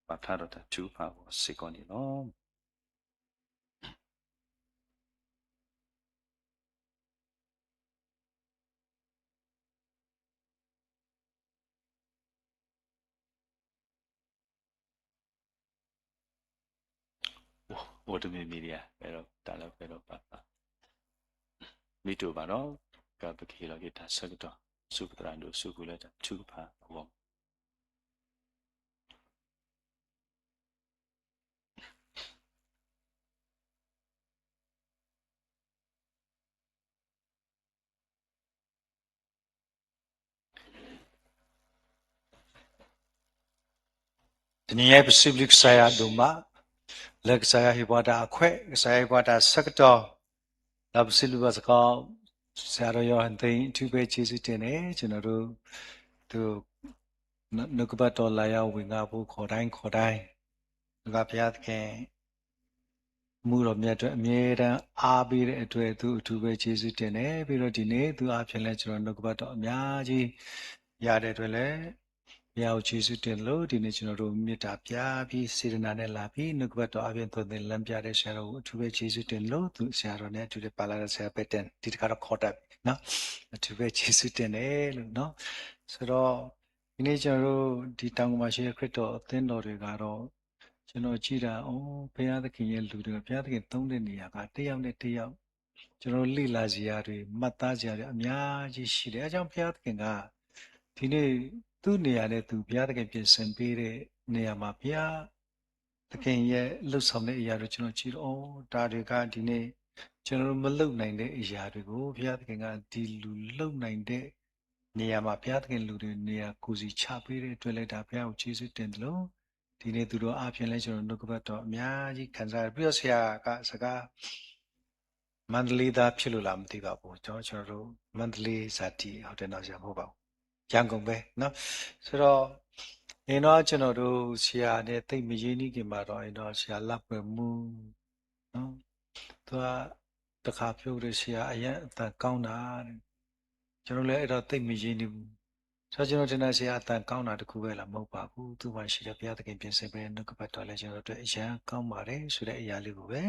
ပာ်ဖျါထီၣ်တၢ်ထုကဖၣ်အဂီၢ်စ့ၢ်ကီးန့ၣ်လီၤ. အိၣ်တမံၤမံၤဒံးဧါ, ပအဲၣ်ဒိးတၢ်လၢပအဲၣ်ဒိးပာ်ဖျါ မ့ၢ်တအိၣ်ဘၣ်ဒီး ကပကဟ့ၣ်လီၤက့ၤတၢ်ဆၢကတီၢ် ဆူပသရၣ်ဒိၣ်စုပူၤလၢတၢ်ထုကဖၣ်အဂီၢ် တနံၤအံၤ ပစံးဘျုးကစၢ်ယွၤဒိၣ်မး လၢကစၢ်ယွၤဟ့ၣ်ပှၤတၢ်အခွဲး, ကစၢ်ယွၤဟ့ၣ်ပှၤတၢ်ဆၢကတီၢ်, ဒီးပစံးဘျုးဘၣ်စ့ၢ်ကီး ဆရာတော်ယောဟန်သိန်း အထူးပဲကျေးဇူးတင်တယ်, ကျွန်တော်တို့ သူ နှုတ်ကပတ်တော်လာရောက်ဝင်ငါဖို့ ခေါ်တိုင်းခေါ်တိုင်း မုၢ်ဂၤဖျါသက့ မူတော်မြတ်အတွက် အမြဲတမ်းအားပေးတဲ့အတွက် သူ့အထူးပဲကျေးဇူးတင်တယ်။ ပြီးတော့ဒီနေ့ သူ့အားဖြင့်လည်း ကျွန်တော်နှုတ်ကပတ်တော်အများကြီး ရတဲ့အတွက်လည်း ဘုရားကိုကျေးဇူးတင်လို့ ဒီနေ့ကျွန်တော်တို့မေတ္တာပြပြီး စေတနာနဲ့လာပြီး နှုတ်ကပတ်တော်အားဖြင့်သွန်သင်လမ်းပြတဲ့ဆရာတော်ကို အထူးပဲကျေးဇူးတင်လို့ သူဆရာတော်နဲ့အတူတူပါလာတဲ့ဆရာပဲတင် ဒီတစ်ခါတော့ခေါ်တတ်ပြီနော်။ အထူးပဲကျေးဇူးတင်တယ်လို့နော်။ ဆိုတော့ ဒီနေ့ကျွန်တော်တို့ ဒီတောင်ကမာရွှေခရစ်တော်အသင်းတော်တွေကတော့ ကျွန်တော်ကြည့်တာ အိုး ဘုရားသခင်ရဲ့လူတွေက ဘုရားသခင်သုံးတဲ့နေရာက တစ်ယောက်နဲ့တစ်ယောက် ကျွန်တော်တို့လေ့လာစရာတွေ မှတ်သားစရာတွေ အများကြီးရှိတယ်။ အဲကြောင့်ဘုရားသခင်က ဒီနေ့ သူ့နေရာနဲ့သူ ဘုရားသခင်ပြင်ဆင်ပေးတဲ့နေရာမှာ ဘုရားသခင်ရဲ့လှုပ်ဆောင်တဲ့အရာတို့ ကျွန်တော်ကြည့်တော့ အိုး ဒါတွေက ဒီနေ့ ကျွန်တော်တို့မလုပ်နိုင်တဲ့အရာတွေကို ဘုရားသခင်က ဒီလူလုပ်နိုင်တဲ့နေရာမှာ ဘုရားသခင်လူတွေနေရာကိုယ်စီချပေးတဲ့အတွက်လည်း ဒါဘုရားကိုကျေးဇူးတင်တယ်လို့ ဒီနေ့သူတို့အားဖြင့်လည်း ကျွန်တော်နှုတ်ကပတ်တော်အများကြီးခံစားရတယ်။ ပြီးတော့ဆရာကစကား မန္တလေးသားဖြစ်လို့လားမသိပါဘူး။ ကျွန်တော် ကျွန်တော်တို့မန္တလေးဇာတိဟုတ်တယ်နော် ဆရာမဟုတ်ပါဘူး။ ရန်ကုန်ပဲနော်။ ဆိုတော့ အင်းတော့ ကျွန်တော်တို့ဆရာနဲ့သိပ်မရင်းနှီးခင်မှာတော့ အင်းတော့ဆရာလှပှဲမူနော် သူက တစ်ခါပြောကြတယ် ဆရာအရမ်းအသံကောင်းတာတဲ့။ ကျွန်တော်လည်းအဲ့တော့သိပ်မရင်းနှီးဘူး။ ဆိုတော့ကျွန်တော်ထင်တာ ဆရာအသံကောင်းတာတစ်ခုပဲလား မဟုတ်ပါဘူး။ သူ့မှာရှိတဲ့ဘုရားသခင်ပြင်ဆင်ပေးတဲ့နှုတ်ကပတ်တော်လည်း ကျွန်တော်တို့အတွက်အရမ်းကောင်းပါတယ်ဆိုတဲ့အရာလေးကိုပဲ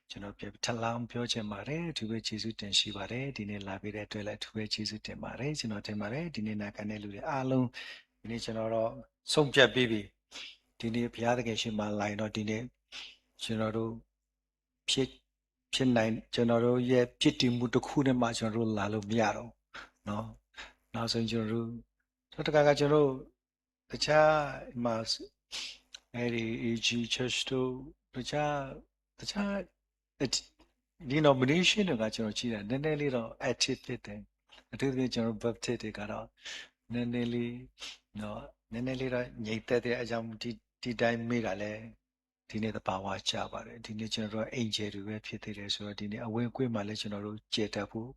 ကျွန်တော်ပြန်ထပ်လောင်းပြောချင်ပါတယ်။ အထူးပဲကျေးဇူးတင်ရှိပါတယ်။ ဒီနေ့လာပေးတဲ့အတွက်လည်းအထူးပဲကျေးဇူးတင်ပါတယ်။ ကျွန်တော်ထင်ပါတယ် ဒီနေ့နားခံတဲ့လူတွေအားလုံး ဒီနေ့ကျွန်တော်တော့ဆုံးဖြတ်ပြီးပြီ။ ဒီနေ့ဘုရားသခင်ရှေ့မှာလာရင်တော့ ဒီနေ့ကျွန်တော်တို့ ဖြစ် ဖြစ်နိုင် ကျွန်တော်တို့ရဲ့ဖြစ်တည်မှုတစ်ခုနဲ့မှကျွန်တော်တို့လာလို့မရတော့ဘူးနော်။ နောက်ဆုံးကျွန်တော်တို့ ဆိုတော့တခါခါကျွန်တော်တို့ တခြားမှာ အဲ့ဒီ AG Church တို့ တခြား တခြား denomination တွေကကျွန်တော်ကြည့်တာ နည်းနည်းလေးတော့ active ဖြစ်တယ်။ အထူးသဖြင့်ကျွန်တော်တို့ Baptist တွေကတော့ နည်းနည်းလေးနော် နည်းနည်းလေးတော့ငြိမ်သက်တဲ့အကြောင်း ဒီ ဒီတိုင်းမေးတာလဲ ဒီနေ့သဘာဝကျပါတယ်။ ဒီနေ့ကျွန်တော်တို့က angel တွေပဲဖြစ်သေးတယ်ဆိုတော့ ဒီနေ့အဝေးကွင်းမှာလည်းကျွန်တော်တို့ကြယ်တက်ဖို့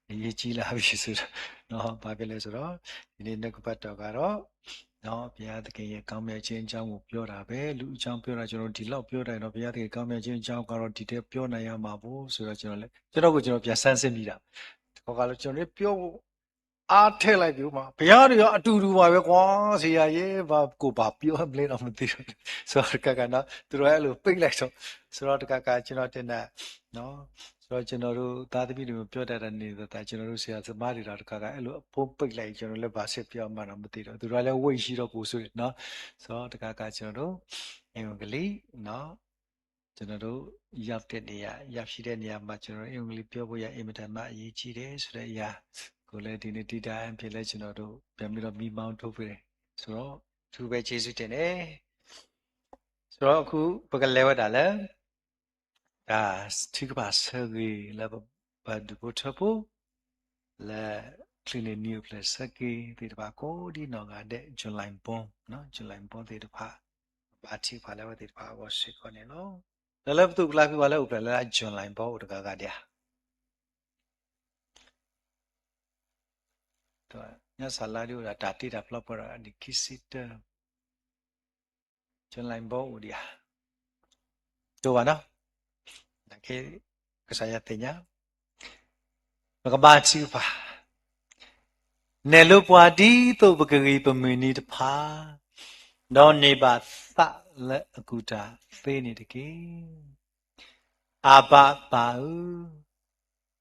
အရေးကြီးလာပြီဆိုတော့နော်။ ဘာဖြစ်လဲဆိုတော့ ဒီနေ့နှုတ်ကပတ်တော်ကတော့နော် ဘုရားသခင်ရဲ့ကောင်းမြတ်ခြင်းအကြောင်းကိုပြောတာပဲ။ လူအကြောင်းပြောတာ ကျွန်တော်ဒီလောက်ပြောတာရင်တော့ ဘုရားသခင်ကောင်းမြတ်ခြင်းအကြောင်းကတော့ဒီထဲပြောနိုင်ရမှာပေါ့ဆိုတော့ ကျွန်တော်လည်း ကျွန်တော်ကိုကျွန်တော်ပြန်ဆန်းစစ်မိတာ တစ်ခါကလည်း ကျွန်တော်လည်းပြောဖို့ အားထည့်လိုက်ပြီမှာ ဘုရားတွေကအတူတူပါပဲကွာ ဆရာရဲ့ ဘာကိုဘာပြောမလဲတော့မသိတော့ ဆိုတော့တခါခါနော် သူတို့အဲ့လိုပိတ်လိုက်တော့ ဆိုတော့တခါခါကျွန်တော်တင်တာနော် ဆိုတော့ကျွန်တော်တို့သားသမီးတွေပြောတတ်တာနေတော့ ကျွန်တော်တို့ဆရာသမားတွေတော့တခါခါအဲ့လိုအဖုံးပိတ်လိုက် ကျွန်တော်လည်းဘာဆက်ပြောမှန်းတော့မသိတော့ သူတို့လည်းဝိတ်ရှိတော့ပိုဆိုးနော်။ ဆိုတော့တခါခါကျွန်တော်တို့ အင်္ဂလိပ်နော် ကျွန်တော်တို့ရောက်တဲ့နေရာ ရောက်ရှိတဲ့နေရာမှာ ကျွန်တော်တို့ အင်္ဂလိပ်ပြောဖို့ရ အင်မတန်မှအရေးကြီးတယ်ဆိုတဲ့အရာကိုလည်း ဒီနေ့ ဒီတိုင်းဖြစ်လဲ ကျွန်တော်တို့ ပြန်ပြီးတော့ မီးမောင်းထိုးပေးတယ်ဆိုတော့ အထူးပဲကျေးဇူးတင်တယ်။ ဆိုတော့ အခု ပကလဲၤဝဲဒၣ်လၢ တၢ်ထုကဖၣ်ဆၢဂ့ၤလၢ ပဒူၣ်ဖိထၢဖိ လၢ ချံးန့ၢ် nuclear ဆၢက့ၤသ့ၣ်တဖၣ် ကိးဒ်နီၢ်ဂၤဒဲး July bomb နော် July bomb သ့ၣ်တဖၣ် ဘၣ်ထုကဖၣ်လၢအဝဲသ့ၣ်တဖၣ်အဂီၢ်စ့ၢ်ကီးန့ၣ်လီၤ. ဒီးလၢပသူၣ်ကျါဖံးဝါလၢအိၣ်ဖျဲၣ်လၢ July bomb အိၣ်တဂၤဂၤဒံးဧါ ညါစၢ်လါဒ်အိၣ်ဒီးတၢ်တ့တၢ်ဖျီပှဲၤဒီးအနံၣ်ခံဆံတၢ July bomb အိၣ်ဒံးဧါ တအိၣ်ဘၣ်နီၤ ကစၢ်ယွၤသ့ၣ်ညါ ပကဘါထုကဖၣ် နဲၣ်လိပှၤဒ်သိးပကဂံၢ်ပမုၢ်နံၤတဖၣ်, ဒီးန့ၢ်ဘၣ်သးလၢအကူၣ်တၢ်သ့န့ၣ်တက့ၢ်. အဘၣ်ပၢ်ဧ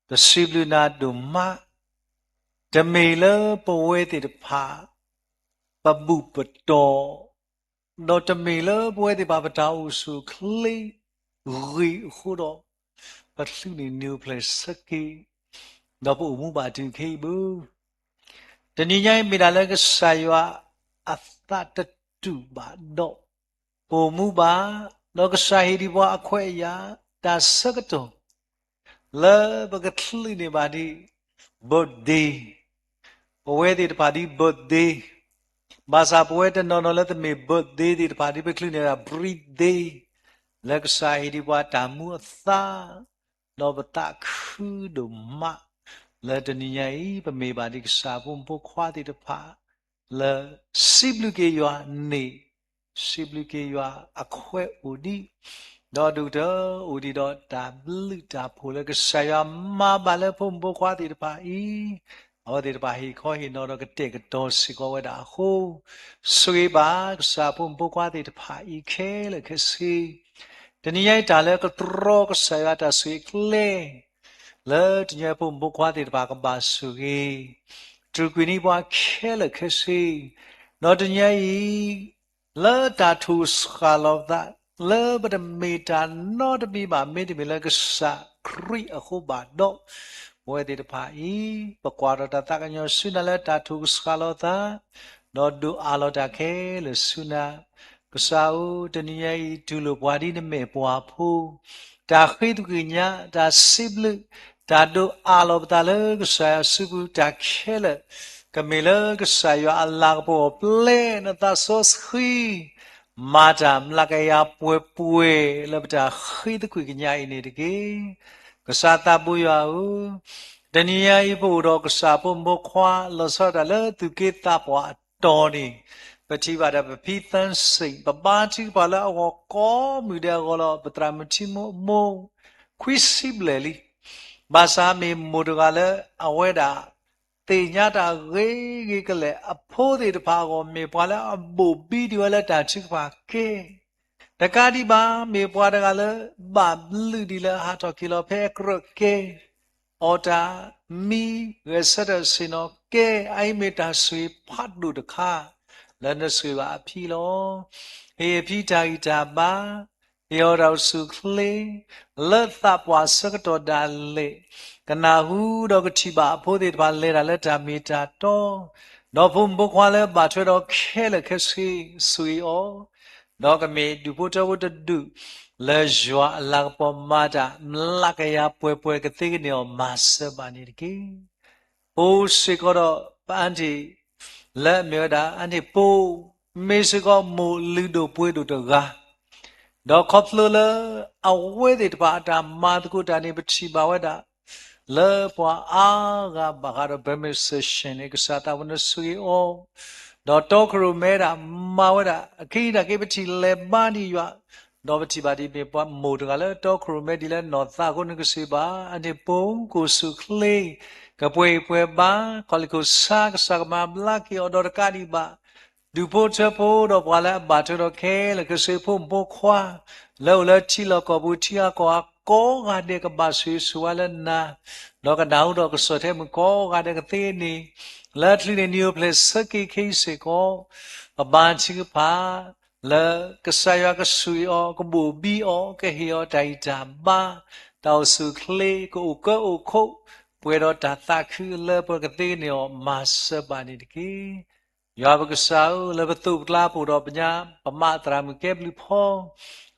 ၢ, ပစံးဘျုးနၤဒိၣ်မး, တမ့ၢ်လၢပဝဲသ့ၣ်တဖၣ် ပဘူၣ်ပတီၢ်, ဒီးတမ့ၢ်လၢပဝဲသ့ၣ်တဖၣ်ပတၢ်အိၣ်ဆူၣ်အိၣ်ချ့ဂ့ၤအဃိဒီး ပချုးန့ၢ် nuclear ဆၢက့ၤ, ဒီးပအိၣ်မူဘၣ်တုၤခဲအံၤဘၣ်. တနံၤညါအံၤမ့ၢ်ဒၣ်လၢကစၢ်ယွၤအသးတတူၢ်ဘၣ်ဒီး ပအိၣ်မူဘၣ်, ဒီးကစၢ်ဟ့ၣ်ဒံးပှၤအခွဲးအယာ် တၢ်ဆၢကတီၢ် လၢပကချုးန့ၢ်ဘၣ်ဒ် birthday, ပဝဲသ့ၣ်တဖၣ်ဒ် birthday, ဘၣ်ဆၣ်ပဝဲတနီၤနီၤလၢတမ့ၢ် birthday သ့ၣ်တဖၣ်ဒ်ပချုးန့ၢ်ဒၣ် breathday, လၢကစၢ်ဟ့ၣ်ဒံးပှၤတၢ်မူအသါ, ဒီးပသးခုဒိၣ်မး, လၢတနံၤညါအံၤ ပမ့ၢ်ဘၣ်ဒ်ကစၢ်ဖိမုၣ်ဖိခွါသ့ၣ်တဖၣ် လၢစံးဘျုးက့ၤယွၤန့ၣ် စံးဘျုးက့ၤယွၤအခွဲးအိၣ်ဒံး, ဒီးဒိၣ်ကတၢၢ်အိၣ်ဒံးဒီးတၢ်ဘျုးတၢ်ဖှိၣ်လၢကစၢ်ယွၤမၤဘၣ်လၢဖိမုၣ်ဖိခွါသ့ၣ်တဖၣ်အံၤ, အဝဲသ့ၣ်တဖၣ်ဟ့ၣ်ခီဟ့ၣ်နီၤဒီးကတဲာ်ကတီၤစ့ၢ်ကီးဝဲဒၣ်အဃိ, ဆိၣ်ဂ့ၤဘၣ်ကစၢ်ဖိမုၣ်ဖိခွါသ့ၣ်တဖၣ်အံၤခဲလၢာ်ခဲဆ့ တနံၤညါအံၤတၢ်လၢကတြီကစၢ်ယွၤတၢ်ဆိၣ်ဂ့ၤအကျဲ, လၢတနံၤညါဖိမုၣ်ဖိခွါသ့ၣ်တဖၣ်ကဘၣ်ဆိၣ်ဂ့ၤ, တြူာ်ကွံာ်န့ၢ်ပှၤခဲလၢာ်ခဲဆ့, ဒီးတနံၤညါအံၤ, လၢတၢ်ထိၣ်စှၤလီၤပသး, လၢပတမ့ၢ်တၢ်နီတမံၤဘၣ် မ့တမ့ၢ်လၢကစၢ်ခရံာ်အဃိဘၣ်ဒီး, ပဝဲသ့ၣ်တဖၣ်အံၤ, ပကွၢ်ထီၣ်တၢ်သးကညီၤဆူနၤလၢတၢ်ထိၣ်ကစှၤလီၤသး, ဒီးဒိးအးလီၤတၢ်ခဲလၢာ်ဆူနၤ ကစၢ်ဧၢ, တနံၤညါအံၤတူၢ်လိာ်ပှၤဒ်နမဲာ်ပှၤဖိ, တၢ်ဃ့သကွံာ်ကညး, တၢ်စံးဘျုး, တၢ်ဒိးအးလီၤပသးလၢကစၢ်ယွၤစုပူၤတၢ်ခဲလၢာ်, ကမ့ၢ်လၢကစၢ်ယွၤအလၤကပီၤအပျဲၢ်နသးစီဆှံ, မၤတၢ်မျးကယၤပှဲၤပှဲၤလၢပတၢ်ဃ့သကွံာ်ကညးအံၤန့ၣ်တက့ၢ်. ကစၢ်သးဘိယွၤဧၢ, တနံၤညါအံၤပအိၣ်ဒီးကစၢ်ဖိမုၣ်ဖိခွါ လီၤဆီဒၣ်တၢ်လၢသူၣ်က့သးပှၢ်အတီၢ်န့ၣ်, ပထံၣ်ဘၣ်ဒၣ်ပဖံသၢစ့ၣ်, ပဘါထုကဖၣ်လၢအဂီၢ်ကိးမုၢ်ဒဲးအဂီၢ်လီၤ. ပသရၣ်မုၣ်ထံမိၢ်အမိၢ်, ခွံဆံဘျဲၣ်လံ. ဘၣ်ဆၣ်မ့ၢ်မိၢ်တဂၤလၢအဝဲဒၣ် သ့ၣ်ညါတၢ်ဂ့ၤဂ့ၤကလဲာ်, အဖိသ့ၣ်တဖၣ်အဂီၢ် မ့ၢ်ပှၤလၢအဘိၣ်ဘံဒံးဝဲလၢတၢ်ထုကဖၣ်ကဲ, တကးဒံးဘၣ် မ့ၢ်ပှၤတဂၤလၢ ဘၣ်ဘျုးဒံးလၢဟးထီၣ်က့ၤလီၤဖဲအကြၢးကဲ, အီၣ်တၢ်မံ ဂဲၤဆၢထၢၣ်ဆ့ၣ်နီၤကဲ, အအံၤမ့ၢ်တၢ်ဆိၣ်ဂ့ၤဖးဒိၣ်တခါ လၢနဆိၣ်ဂ့ၤဘၣ်အဖံလီၤ. ဟ့ၣ်အဖံတၢ်ဂံၢ်တၢ်ဘါ, ဟ့ၣ်အီၤတၢ်အိၣ်ဆူၣ်အိၣ်ချ့, လၢသးပှၢ်ဆၢကတီၢ်ဒၣ်လဲာ်, ကနၢ်ဟူဒီးကထံၣ်ဘၣ်အဖိသ့ၣ်တဖၣ်လဲၤတၢ်လၢတၢ်မ့ၢ်တၢ်တီ, ဒီးဖိမုၣ်ဖိခွါလၢဘၣ်ထွဲဒီးခဲလၢာ်ခဲဆ့ ဆိၣ်ဂ့ၤအီၤ, ဒီးကမ့ၢ်ဒူၣ်ဖိထၢဖိတဒူၣ် လၢယွၤအလၤကပီၤမၤတၢ် မျးကယၤပှဲၤပှဲၤကသ့ကန့ၢ်အီၤ မၤစၢၤဘၣ်န့ၣ်တက့ၢ်. အိၣ်စ့ၢ်ကီးဒီးပ aunty လၢအမ့ၢ်ဝဲဒၣ် aunty ပိ, မ့ၢ်စ့ၢ်ကီးမိၢ်လုၢ်ဒိၣ်ပှ့ၤဒိၣ်တဂၤ, ဒီးခီဖျိလၢ အဝဲသ့ၣ်တဖၣ်အတၢ်မၤသကိးတၢ်န့ၣ် ပထံၣ်ဘၣ်ဝဲဒၣ် လၢပှၤအါဂၤဘၣ်ဃးဒီး Burmese Mission န့ၣ် ကစၢ်သးဝဲနဆိၣ်ဂ့ၤအီၤ, ဒီးတီခိၣ်ရိၣ်မဲဒၣ် မၤဝဲဒၣ် အခံတၢ်က့ၤပထံၣ်လဲၤဘါဒံးယွၤ, ဒီးပထံၣ်ဘၣ်ဒ်မ့ၢ်ပှၤမိၢ်တဂၤလၢတီခိၣ်ရိၣ်မဲဒ်လၢနီၢ်သးအဃိ နကဆိၣ်ဂ့ၤဘၣ် aunty ပိ ကအိၣ်ဆူၣ်အိၣ်ချ့, ကပှဲၤအံၤပှဲၤဘါ, ခီၣ်လံၢ်ခိၣ်ဆါ ကစၢ်ကမၤဘျါက့ၤအီၤဒီးတကးဒံးဘၣ် ဒူၣ်ဖိထၢဖိဒီးပှၤလၢအဘၣ်ထွဲဒီးခဲလၢာ်ခဲဆ့ ဖိမုၣ်ဖိခွါ လၢအိၣ်လၢထံလီၢ်ကီၢ်ပူၤထံဂၤကီၢ်ဂၤကိးဂၤဒဲးကဘၣ်ဆိၣ်ဂ့ၤဆိၣ်ဝါလၢနၤ, ဒီးကနၢ်ဟူဒီးကဆီၣ်ထွဲမုၢ်ကိးဂၤဒဲးကသ့န့ၣ်, လၢချုးန့ၣ်နံၤအိၣ်ဖျဲၣ်ဆၢက့ၤခဲအံၤစ့ၢ်ကီး, ပဘါထုကဖၣ် လၢကစၢ်ယွၤကဆိၣ်ဂ့ၤအီၤ, ကဘိၣ်ဘံအီၤ, ကဟ့ၣ်အီၤတၢ်ဂံၢ်တၢ်ဘါ, တၢ်အိၣ်ဆူၣ်အိၣ်ချ့, ကအိၣ်ကၢအိၣ်ခိး, ပှဲၤဒီးတၢ်သးခုလၢပှဲၤကသ့န့ၣ်အီၤ မၤစၢၤဘၣ်န့ၣ်တက့ၢ်. ယွၤပကစၢ်ဧၢ, လၢပသိးပကျါပအိၣ်ဒီးပညါ ပမါသရၣ်မုၣ်ကဲဘျုးဖီ,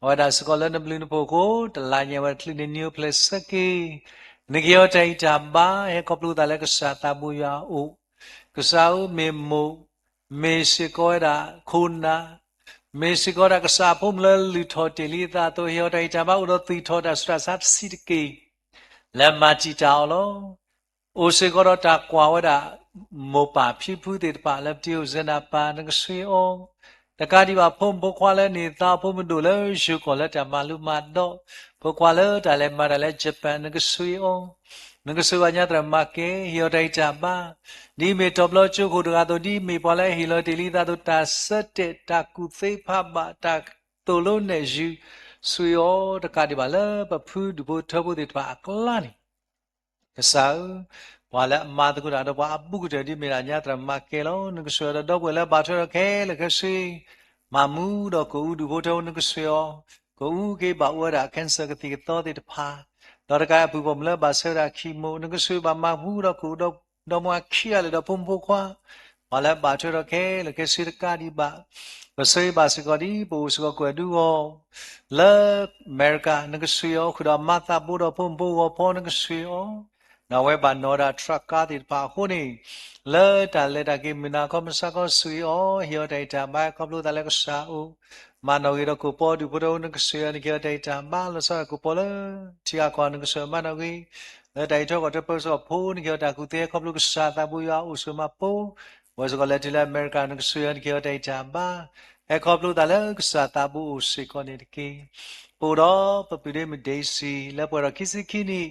အဝဲဒၣ်စ့ၢ်ကီးလၢနဘျုးနဖှိၣ်အဃိ တလါညါဝဲချုးန့ၣ်နံၤအိၣ်ဖျဲၣ်ဆၢက့ၤ, နကဟ့ၣ်အီၤတၢ်ဂံၢ်တၢ်ဘါ ဟဲခီဖျိသးလၢကစၢ်သးဘိယွၤအအိၣ်, ကစၢ်ဧၢ မ့ၢ်မိၢ်, မ့ၢ်စ့ၢ်ကီးဝဲဒၣ်ခိၣ်နၢ်, မ့ၢ်စ့ၢ်ကီးဝဲဒၣ်ကစၢ်အဖိမုၣ်လၢလုၢ်ထီၣ်တ့ၢ်လံအသးအသိး ဟ့ၣ်အီၤတၢ်ဂံၢ်တၢ်ဘါအိၣ်ဒီးသွံၣ်ထီၣ်တၢ်ဆူးတၢ်ဆါတဆံးတက့ၢ်, လၢမၤတံာ်တာ်အီၤလီၤ. အိၣ်စ့ၢ်ကီးဒီးတၢ်ကွၢ်ဝဲဒၣ် မိၢ်ပၢ်ဖံဖုသ့ၣ်တဖၣ်လၢပတံၤအိၣ်စဲနၤပၢ် နကဆိၣ်ဂ့ၤအီၤ, တကးဒံးဘၣ်ဖိမုၣ်ဖိခွါလၢန့ၢ်သါဖိမုၣ်ဒိၣ်လၢယိၤကီၢ်လၢတၢ်မၤလိမၤဒိး, ဖိခွါလၢတၢ်လဲၤမၤတၢ်လၢ Japan နကဆိၣ်ဂ့ၤအီၤ, နကဆိၣ်ဂ့ၤဘၣ်ညါသရၣ်မၤကဲ ဟ့ၣ်အီၤတၢ်ဂံၢ်တၢ်ဘါ, ဒ်အမ့ၢ်တီၤဘျီကၠိခိၣ်တဂၤအသိး ဒ်အမ့ၢ်ပှၤလၢဟ့ၣ်လီၤတ့ၢ်လံအသးအသိး တၢ်ဆၢတဲာ်တၢ်ကူၣ်သ့ဖးဘၣ် တၢ်သိၣ်လိနဲၣ်ယုၤ ဆိၣ်ဂ့ၤအီၤတကးဒံးဘၣ်လၢပဖုဒူၣ်ဖိထၢဖိသ့ၣ်တဖၣ်အကျါန့ၣ် ကစၢ်ဧၢ, ပှၤလၢအမၤသကိးတၢ်ဒီးပှၤအဘူးကတၢၢ်ဒ်မ့ၢ်ဒၣ်ညါသရၣ်မၤကဲလီၤ. နကဆိၣ်ဂ့ၤအီၤဒီးဒီပုၢ်ဝဲၢ်လၢအဘၣ်ထွဲဒီးခဲလၢာ်ခဲဆ့, မၤမူဒီးကအိၣ်ဒူၣ်ဖိထၢဖိ နကဆိၣ်ဂ့ၤအီၤ, ကအိၣ်က့ၤဘၣ်အိၣ်ဝဲဒၣ် cancer ကသံၣ်ကသီသ့ၣ်တဖၣ်, ဒီးတကးအပူၤပိာ်မုၣ်လၢဘၣ်ဆၢဝဲဒၣ် chemo နကဆိၣ်ဂ့ၤဘၣ်မၤမူဒီးကအိၣ်ဒီး ဒီမါခံဂၤလၢာ်ဒီးဖိမုၣ်ဖိခွါ, ပှၤလၢအဘၣ်ထွဲဒီးခဲလၢာ်ခဲဆ့တကးဒံးဘၣ်, ပဆိၣ်ဂ့ၤဘၣ်စ့ၢ်ကီးဒ်ပအိၣ်စ့ၢ်ကီးကွဲးဒူဂီၢ် လၢအမဲရကၤ နကဆိၣ်ဂ့ၤအီၤ, ဃုာ်ဒီးမၤသးဘိဒီးဖိမုၣ်ဖိဂီၢ်ဖီ နကဆိၣ်ဂ့ၤအီၤ, ဒီးအဝဲဘၣ်နီၣ်ဝဲဒၣ် truck ကါသ့ၣ်တဖၣ်အဃိန့ၣ်, လၢတၢ်လဲၤတၢ်က့ၤမုၢ်နၤခီ မုၢ်ဆါခီ ဆိၣ်ဂ့ၤအီၤ, ဟ့ၣ်အီၤတၢ်ဂံၢ်တၢ်ဘါ ခီဖျိသးလၢကစၢ်အအိၣ်, မၤနီၣ်ဂံၢ်ဒီးကိၣ်ပီဒူၣ်ဖိထၢဖိ နကဆိၣ်ဂ့ၤအီၤ, နကဟ့ၣ်အီၤတၢ်ဂံၢ်တၢ်ဘါ လီၤဆီဒၣ်ကိၣ်ပီလၢ ထံဂၤကီၢ် နကဆိၣ်ဂ့ၤမၤနီၣ်ဂံၢ်, လၢတၢ်အံးထွဲကွၢ်ထွဲပၢဆှၢအဖိ နကဟ့ၣ်အီၤတၢ်ကူၣ်သ့ ခီဖျိကစၢ်သးဘိယွၤအိၣ်ဆိးမၤပိ, ဝဲစ့ၢ်ကီးလဲၤတုၤလၢအမဲရကၤ နကဆိၣ်ဂ့ၤအီၤ နကဟ့ၣ်အီၤတၢ်ဂံၢ်တၢ်ဘါ, ဟဲခီဖျိသးလၢကစၢ်သးဘိအိၣ်စ့ၢ်ကီးန့ၣ်တက့ၢ်. ပအိၣ်ဒီးပပုၢ်ဒ့မုၣ် Daisy လၢပှဲၤဒီးခံဆံခံနံၣ်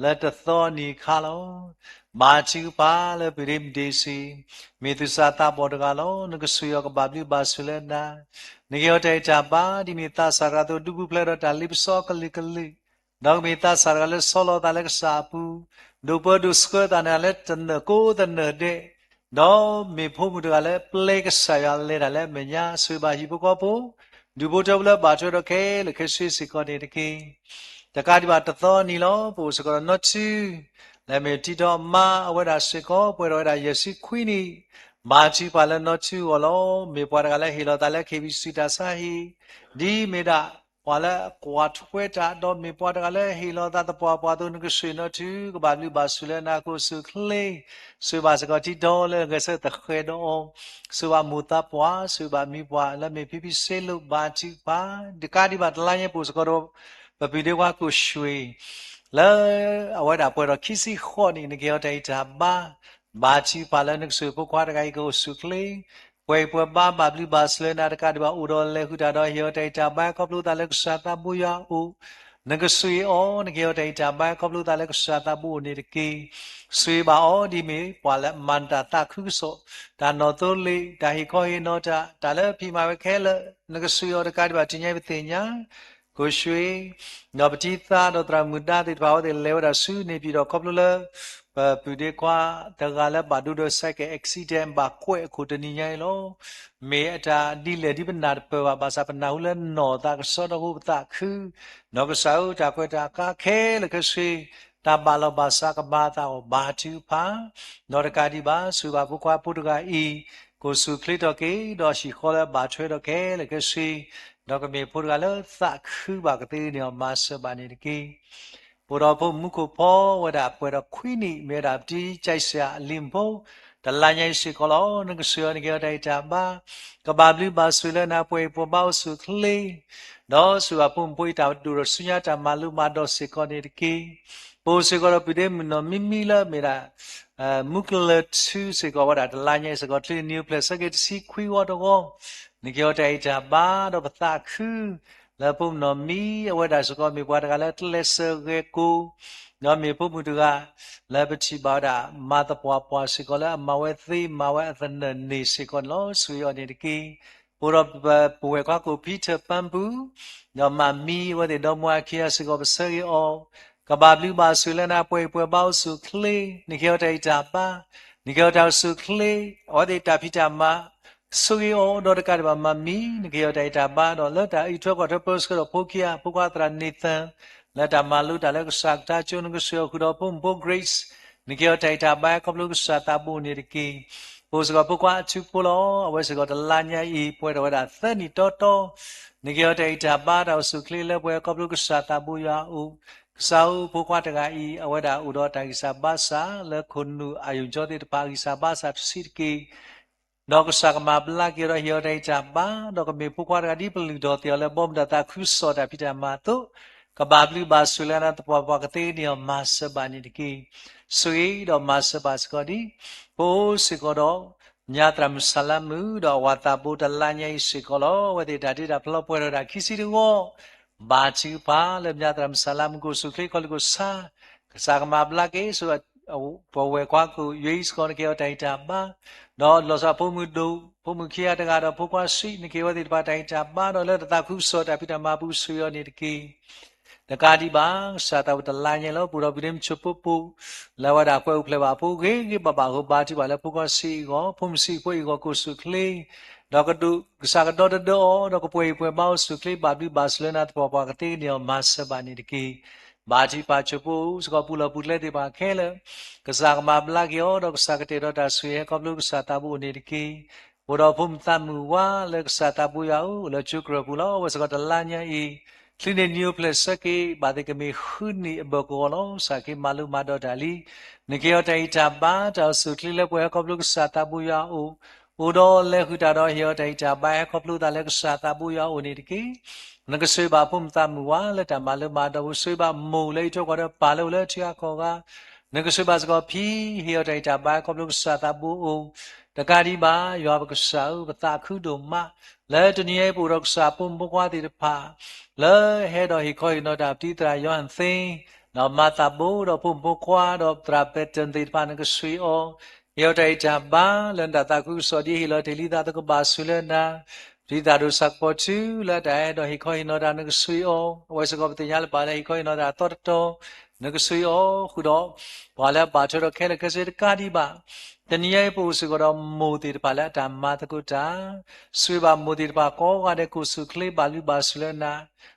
လၢတသီအနံၤအခါလီၤ. ဘါထုကဖၣ်လၢပုၢ်ဒ့မုၣ် Daisy မ့ၢ်သူၣ်စၢ်သးဘီၣ်တဂၤလီၤ. နကစၢ်ယွၤကဘၣ်ဘျုးဘၣ်ဆိၣ်လၢနၤ, နကဟ့ၣ်အီၤတၢ်ဂံၢ်တၢ်ဘါ ဒ်မ့ၢ်သးစၢ်တဂၤအသိး ဒူပူၤဖျဲးဒီးတၢ်လ့ပစီအကလုာ်ကလုာ်, ဒီးကမ့ၢ်သးစၢ်တဂၤလၢဆီလီၤသးလၢကစၢ်အပူၤ, ဒိၣ်ပၢဒိၣ်ဆှၢသးန့ၣ်လၢတနၢၤကိးသနၢၤဒဲး, ဒီးမ့ၢ်ဖိမုၣ်တဂၤလၢပျဲကစၢ်ယွၤလဲၤတၢ်လၢအမဲာ်ညါ, ဆိၣ်ဂ့ၤဘၣ်ဟံၣ်ဖိဃီဖိ, ဒူဖိထၢဖိလၢဘၣ်ထွဲဒီးခဲလၢာ်ခဲဆ့စ့ၢ်ကီးန့ၣ်တက့ၢ်. တကးဒံးဘၣ်တသီအနံၤလီၤ. ပအိၣ်စ့ၢ်ကီးဒီးနီၢ်ထူ လၢမ့ၢ်တံထီၣ်မါအဝဲဒၣ်စ့ၢ်ကီး ပှဲၤဒီးဝဲဒၣ်ယဲၢ်ဆံခွံနံၣ်, ဘါထုကဖၣ်လၢနီၢ်ထူအဂီၢ်လီၤ. မ့ၢ်ပှၤတဂၤလၢဟ့ၣ်လီၤသးလၢ KBC တၢ်ဆါဟံၣ်, ဒ်မ့ၢ်ဒၣ်ပှၤလၢအကွၢ်ထွဲတၢ်, ဒီးမ့ၢ်ပှၤတဂၤလၢဟ့ၣ်လီၤသးသပှၢ်ပှၢ်အသိး နကစၢ်နီၢ်ထူ ကဘၣ်ဘျုးဘၣ်ဆိၣ်လၢနၤ ကအိၣ်ဆူၣ်အိၣ်ချ့, ဆိၣ်ဂ့ၤဘၣ်စ့ၢ်ကီးတံထီၣ်လၢအဂဲၤဆၢထၢၣ်သဃဲးဒီးအီၤ, ဆိၣ်ဂ့ၤဘၣ်မိၢ်သးပှၢ်, ဆိၣ်ဂ့ၤဘၣ်မံၤပှၢ်လၢမ့ၢ်ဖံဖံစ့လိာ် ဘါထုကဖၣ်, တကးဒံးဘၣ်တလါညါ ပအိၣ်စ့ၢ်ကီးဒီး ပပုၢ်ဒ့ခွါကိၣ်ၡွ့ လၢအဝဲဒၣ်ပှဲၤဒီးခံဆံဃိးနံၣ်, နကဟ့ၣ်အီၤတၢ်ဂံၢ်တၢ်ဘါ, ဘါထုကဖၣ်လၢနကစၢ်ဖိခွါတဂၤအံၤ ကအိၣ်ဆူၣ်အိၣ်ချ့, ပှဲၤအံၤပှဲၤဘါ ဘၣ်ဘျုးဘၣ်ဆိၣ်လၢနၤ, တကးဒံးဘၣ်အိၣ်ဒီးလဲၤဃုာ်တၢ်ဒီးဟ့ၣ်အီၤတၢ်ဂံၢ်တၢ်ဘါ ခီဖျိသးလၢကစၢ်သးဘိယွၤအအိၣ်, နကဆိၣ်ဂ့ၤအီၤ, နကဟ့ၣ်အီၤတၢ်ဂံၢ်တၢ်ဘါ ခီဖျိသးလၢကစၢ်သးဘိအိၣ်န့ၣ်တက့ၢ်. ဆိၣ်ဂ့ၤဘၣ်အီၤ ဒ်မ့ၢ်ပှၤလၢအမၤနၢၤတၢ်သးခုကစီၣ်, တၢ်နီၣ်သိလ့ၣ်, တၢ်ဟ့ၣ်ခီဟ့ၣ်နီၤတၢ်, တၢ်လၢဖံးမၤဝဲခဲလၢာ်, နကဆိၣ်ဂ့ၤအီၤ တကးဒံးဘၣ် တနံၤညါပသ့ၣ်ညါ ကိၣ်ၡွ့, ဒီးပတံၤသါဒီးသရၣ်မုၣ်ဒါသ့ၣ်တဖၣ် အဝဲသ့ၣ်လဲၤဝဲဒၣ်ဆူန့ၣ်ပၠံၣ်ဒီး ခီဖျိလၢ ပပုၢ်ဒ့ခွါတဂၤလၢဘၣ်ဒိဒီး cycle accident ဘၣ်ကွဲးအခိၣ်တနံၤညါအံၤလီၤ. မ့ၢ်အတၢ်ဒ်လဲၣ်ဒ်ပနၢ်တပၢၢ်ဘၣ်, ဘၣ်ဆၣ်ပနၢ်ဟူလၢနီၢ်သးကစီဒီး ဟိပသးခု, ဒီးကစၢ်ဧၢ တၢ်ကွဲးတၢ်အကါခဲလၢာ်ခဲဆ့ တၢ်ဘၣ်လီၤဘၣ်စးကမၤအသးအီၤ ဘါထုကဖၣ်, ဒီးတကးဒံးဘၣ် ဆိၣ်ဂ့ၤဘၣ်ဖိခွါဖိတဂၤအံၤ ကအိၣ်ဆူၣ်အိၣ်ချ့ထီၣ်က့ၤ ဒီးဟံၣ်ဃီလၢအဘၣ်ထွဲဒီးခဲလၢာ်ခဲဆ့, ဒီးကမ့ၢ်ဖိတဂၤလၢသးခုဘၣ်ကသ့န့ၣ်အီၤ မၤစၢၤဘၣ်န့ၣ်တက့ၢ်. ပအိၣ်ဒီးဖိမုၣ်မူခိၣ်ဖီဝဲဒၣ်ပှဲၤဒီးခွံနံၣ် မ့ၢ်ဝဲဒၣ်ပတံၤကၠဲးစၢ်အလံၤမုၣ်ဖိ, တလါညါအံၤစ့ၢ်ကီးလီၤ. နကစၢ်ယွၤ နကဟ့ၣ်အီၤတၢ်ဂံၢ်တၢ်ဘါ, ကဘၣ်ဘျုးဘၣ်ဆိၣ်လၢနၤ ပှဲၤအံၤပှဲၤဘါအိၣ်ဆူၣ်အိၣ်ချ့, ဒီးဆိၣ်ဂ့ၤဘၣ်ဖိမုၣ်ဖိအံၤ တၢ်ဒိၣ်ဒီးဆူညါတၢ်မၤလိမၤဒိးစ့ၢ်ကီးန့ၣ်တက့ၢ်. ပအိၣ်စ့ၢ်ကီးဒီးပုၢ်ဒ့မုၣ်နီၢ်မံမံလၢမ့ၢ်ဒၣ် မူကလၢၤထူစ့ၢ်ကီးဝဲဒၣ် တလါညါအံၤစ့ၢ်ကီး ချံနံၣ်အိၣ်ဖျဲၣ်ဆၢက့ၤတဆံခွံဝီတဝီ, နကဟ့ၣ်အီၤတၢ်ဂံၢ်တၢ်ဘါ ဒီးပသးခု လၢဖိမုၣ်နီၢ်မံအဝဲဒၣ်စ့ၢ်ကီး မ့ၢ်ပှၤတဂၤလၢကျဲးစၢးဂဲၤကိာ်, ဒီးမ့ၢ်ဖိမုၣ်တဂၤ လၢပထံၣ်ဘၣ်ဝဲဒၣ် မၤသပှၢ်ပှၢ်စ့ၢ်ကီးလၢအမၤဝဲသ့မၤဝဲအသနၢၣ်န့ၣ်စ့ၢ်ကီးန့ၣ်လီၤ. ဆိၣ်ဂ့ၤအီၤန့ၣ်တက့ၢ်. ပအိၣ်ဒီးပဝဲၢ်ခွါကိၣ် Peter ပၢ်ပူၤ, ဒီးမၤမံအဝဲသ့ၣ်ဒီမါအခံဂၤစ့ၢ်ကီး ပဆၢဂ့ၤအီၤ, ကဘၣ်ဘျုးဘၣ်ဆိၣ်လၢနၤ ပှဲၤအံၤပှဲၤဘါအိၣ်ဆူၣ်အိၣ်ချ့, နကဟ့ၣ်အီၤတၢ်ဂံၢ်တၢ်ဘါ, နကဟ့ၣ်အီၤတၢ်အိၣ်ဆူၣ်အိၣ်ချ့, အဝဲသ့ၣ်တၢ်ဖံးတၢ်မၤ ဆိၣ်ဂ့ၤအီၤ ဒီးတကးဒံးဘၣ်မၤမံ နကဟ့ၣ်အီၤတၢ်ဂံၢ်တၢ်ဘါဒီး လၢတၢ်အုၣ်ထွဲကွၢ်ထွဲပၢဆှၢဒီးဖိခံဂၤ ဖိခွါသရၣ် Nathan လၢတၢ်မၤလိတၢ်လၢကစၢ်ကထါကၠိ နကစၢ်ယွၤဃုာ်ဒီးဖိမုၣ်ဖိ Grace နကဟ့ၣ်အီၤတၢ်ဂံၢ်တၢ်ဘါခီဖျိကစၢ်သးဘိန့ၣ်တက့ၢ်. ပအိၣ်စ့ၢ်ကီးဖိခွါအထူဖိလီၤ. အဝဲစ့ၢ်ကီးတလါညါအံၤ ပှဲၤထီၣ်ဝဲဒၣ်သၢနံၣ်တီတီ, နကဟ့ၣ်အီၤတၢ်ဂံၢ်တၢ်ဘါ တၢ်အိၣ်ဆူၣ်အိၣ်ချ့လၢပှဲၤခီဖျိကစၢ်သးဘိယွၤအအိၣ်, ကစၢ်ဧၢ ဖိခွါတဂၤအံၤ အဝဲဒၣ်အိၣ်ဒီးတၢ်ဂံၢ်စၢ်ဘါစၢ်လၢခိၣ်နူာ်အယိာ်ကၠီသ့ၣ်တဖၣ် ဂံၢ်စၢ်ဘါစၢ်တဆံးတက့ၢ် ဒီးကစၢ်ကမၤဘျါက့ၤဒီး ဟ့ၣ်အီၤတၢ်ဂံၢ်တၢ်ဘါ, ဒီးကမ့ၢ်ဖိခွါတဂၤဒ်ပလုၢ်ထီၣ်သ့ၣ်အီၤလၢ ဘီမုၢ်တၢ်သးခုကစီၣ်တၢ်ဖံးတၢ်မၤအသိး, ကဘၣ်ဘျုးဘၣ်ဆိၣ်လၢနၤ သပှၢ်ပှၢ်ကသ့န့ၢ်အီၤ မၤစၢၤဘၣ်န့ၣ်တက့ၢ်. ဆိၣ်ဂ့ၤဒီးမၤစၢၤဘၣ်စ့ၢ်ကီးဒ် ပအိၣ်စ့ၢ်ကီးဒီး မၠါသရၣ်မုၣ်စၢ်လါမုၣ် ဒီးအဝၤသးဘိတလါညါအံၤစ့ၢ်ကီးလီၤ. အဝဲသ့ၣ်တၢ်တ့တၢ်ဖျီပှဲၤထီၣ်ဒၣ်ခံဆံတဝီ, ဘါထုကဖၣ်လၢမၠါသရၣ်မုၣ်စၢ်လါမုၣ် ကအိၣ်ဆူၣ်အိၣ်ချ့ ခီလ့ၣ်ကအိၣ်ဆါ, ကစၢ်ကမၤဘျါက့ၤ ဆိၣ်ဂ့ၤ ပဝဲၢ်ခွါကိၣ် ယွ့စ့ၢ်ကီး နကဟ့ၣ်အီၤတၢ်ဂံၢ်တၢ်ဘါ, ဒီးလီၤဆီဖိမုၣ်ဒိၣ် ဖိမုၣ်ခံဂၤတဂၤဒီးဖိခွါဆံး နကဟ့ၣ်အဝဲသ့ၣ်တဖၣ်တၢ်ဂံၢ်တၢ်ဘါဒီး လၢတၢ်သးခုကစီၣ်တၢ်ဖံးတၢ်မၤအပူၤ ဆိၣ်ဂ့ၤအီၤန့ၣ်တက့ၢ်. တကးဒံးဘၣ် ကစၢ်သးဝံၣ်တလါညါအံၤလီၤ. ပအိၣ်ဒီးပုၢ်ဒ့မုၣ်ဆိဖိပူၤ လၢအဝဲဒၣ်ကွဲးအိၣ်ဖျဲၣ်ဘၣ်အဖိ ဂ့ၤဂ့ၤဘၣ်ဘၣ် ဟိဘါထုကဖၣ်လၢဖိခွါဆံးအဂီၢ် ဖိမုၣ်ဆံးဖိအံၤအဂီၢ် ကအိၣ်ဆူၣ်အိၣ်ချ့ ဒီးကဒိး ကစၢ်ကဒီသဒၢအီၤ ဒီးကပှဲၤအံၤပှဲၤဘါအိၣ်ဆူၣ်အိၣ်ချ့ ဘၣ်ဘျုးဘၣ်ဆိၣ်လၢနၤ သပှၢ်ပှၢ်ကသ့န့ၢ်အီၤ မၤစၢၤဘၣ်န့ၣ်တက့ၢ်. ဘါထုကဖၣ်ဆိဖိစ့ၢ်ကီး ပူၤလီၢ်ပူၤကျဲသ့ၣ်တဖၣ်ခဲလၢာ် ကစၢ်ကမၤဘျါက့ၤအီၤ ဒီးကစၢ်ကတဲာ်ဒီးတၢ်ဆိၣ်ဂ့ၤဟဲခီဖျိကစၢ်သးဘိအိၣ်န့ၣ်တက့ၢ်. ပအိၣ်ဒီးဖိမုၣ်သးမုၣ်ဝါလၢကစၢ်သးဘိယွၤအအိၣ် လၢကၠိကရၢၢ်ပူၤလီၤ. အဝဲစ့ၢ်ကီးတလါညါအံၤ ချုးန့ၢ်နံၣ်အိၣ်ဖျဲၣ်ဆၢက့ၤ ဘၣ်သ့ၣ်ကမ့ၢ်ဃုနံၣ်အဘၢၣ်ကဝီၤလီၤ. ကစၢ်ခ့မၤလိမၤဒိးတၢ်လံ နကဟ့ၣ်အီၤတၢ်ဂံၢ်တၢ်ဘါ တၢ်အိၣ်ဆူၣ်အိၣ်ချ့လၢပှဲၤဟဲခီဖျိကစၢ်သးဘိယွၤအအိၣ်, အိၣ်ဒီးလဲၤဃုာ်တၢ်ဒီးဟ့ၣ်အီၤတၢ်ဂံၢ်တၢ်ဘါ ဟဲခီဖျိသးလၢကစၢ်သးဘိယွၤအအိၣ်န့ၣ်တက့ၢ်. နကဆိၣ်ဂ့ၤဘၣ်ဖိမုၣ်သးမုၣ်ဝါလၢတၢ်မၤလၢမၤဒိးပူၤ, ဆိၣ်ဂ့ၤဘၣ်မိၢ်လၢအအံးထွဲကွၢ်ထွဲပၢ်လၢအိၣ်လၢထံဂၤကီၢ်ဂၤ, နကဆိၣ်ဂ့ၤဘၣ်စ့ၢ်ကီးဖံ ဟ့ၣ်အီၤတၢ်ဂံၢ်တၢ်ဘါ ဟဲခီဖျိကစၢ်သးဘိအအိၣ် တကးဒံးဘၣ် ယွၤပကစၢ်ဧၢ, ပသးခုဒိၣ်မး လၢတနံၤအံၤပအိၣ်ဒီးကစၢ်ဖိမုၣ်ဖိခွါသ့ၣ်တဖၣ် လၢဟဲဒီးဟ့ၣ်ခီဟ့ၣ်နီၤတၢ်ပတံၤသရၣ်ယိၤဟၣ်သ့, ဒီးမၤသးဘိဒီးဖိမုၣ်ဖိခွါ ဒီးသရၣ်ပဲတၢၣ်သ့ၣ်တဖၣ် နကဆှံအီၤ, ဟ့ၣ်အီၤတၢ်အံၣ်တၢ်ဘါ လၢနတၢ်သးခုကစီၣ်ဒ်အံၤ ဟ့ၣ်လီၤတ့ၢ်လံသးသကိးဘၣ်ဆူလၢနၤ, ပတံၤသရၣ်ဒိၣ်ဆၣ်ကပီၤထူလၢတၢ်ဟဲဒီးဟ့ၣ်ခီဟ့ၣ်နီၤတၢ် နကဆှံအီၤ, အဝဲစ့ၢ်ကီးပသ့ၣ်ညါလၢပှၤလၢဟ့ၣ်ခီဟ့ၣ်နီၤတၢ်အသီတတီၤ နကဆှံအီၤဃုာ်ဒီး ပှၤလၢအဘၣ်ထွဲဒီးခဲလၢာ်ခဲဆ့တကးဒံးဘၣ်, တနံၤအံၤပအိၣ်စ့ၢ်ကီးဒီးမိၢ်သ့ၣ်တဖၣ်လၢအတၢ်မၤသကိးတၢ်, ဆှံဘၣ်မိၢ်သ့ၣ်တဖၣ်ကိးဂၤဒဲး ကိၢ်ဆူၣ်ချ့ဘၣ်ဘျုးဘၣ်ဆူၣ်လၢနၤ,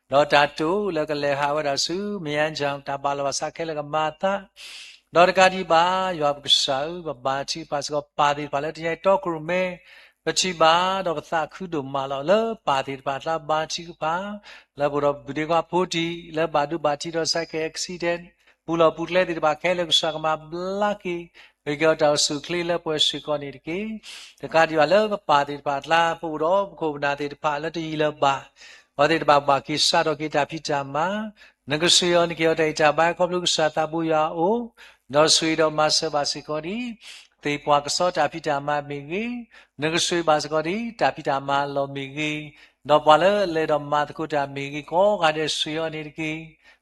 ဒီးတၢ်တိာ်လၢကလဲၤဟးဝဲဒၣ်ဆူ မယါကၠၣ် တၢ်ဘၣ်လီၤဘၣ်ဆးခဲလၢာ်ကမၤအသး ဒီးတကးဒံးဘၣ် ယွၤပကစၢ်ဧၢ, ပဘါထုကဖၣ်စ့ၢ်ကီးပၢ်သ့ၣ်တဖၣ်လၢတနံၤအံၤတီခိၣ်ရိၣ်မဲ, ပထံၣ်ဘၣ်ဒီးပသးခုဒိၣ်မးလီၤ. လၢပၢ်သ့ၣ်တဖၣ်လၢဘါထုကဖၣ်, လၢပအိၣ်ဒီးပပုၢ်ဒ့ခွါဖိတံၢ် လၢဘၣ်ဒိဘၣ်ထံးဒီး cycle accident ပူၤလီၢ်ပူၤကျဲသ့ၣ်တဖၣ်ခဲလၢာ် ကစၢ်ကမၤဘျါက့ၤ, ဂ့ၤက့ၤအီၤတၢ်အိၣ်ဆူၣ်အိၣ်ချ့လၢပှဲၤစ့ၢ်ကီးန့ၣ်တက့ၢ်. တကးဒံးဘၣ်လၢပပၢ်သ့ၣ်တဖၣ်အကျါ ပအိၣ်ဒီးပခိၣ်ပနၢ်သ့ၣ်တဖၣ်လၢတယံၤလၢၤဘၣ် အဝဲသ့ၣ်တဖၣ်ဘၣ်က့ၤစးထီၣ်က့ၤတၢ်ဖံးတၢ်မၤ, နကဆှံအီၤ နကဟ့ၣ်အီၤတၢ်အံၣ်တၢ်ဘါ ခီဖျိကစၢ်သးဘိယွၤအအိၣ်, ဒီးဆှံဒီးမၤစၢၤဘၣ်စ့ၢ်ကီးဒ် သ့ၣ်ပှၢ်ကစီတၢ်ဖံးတၢ်မၤမ့ၢ်ဂ့ၤ, နကဆှံဘၣ်စ့ၢ်ကီးဒ်တၢ်ဖံးတၢ်မၤအလီၢ်မ့ၢ်ဂ့ၤ, ဒီးပှၤလၢအလဲၤဒီးမၤသကိးတၢ်မ့ၢ်ဂ့ၤ ကိးဂၤဒဲးဆှံအီၤန့ၣ်တက့ၢ်.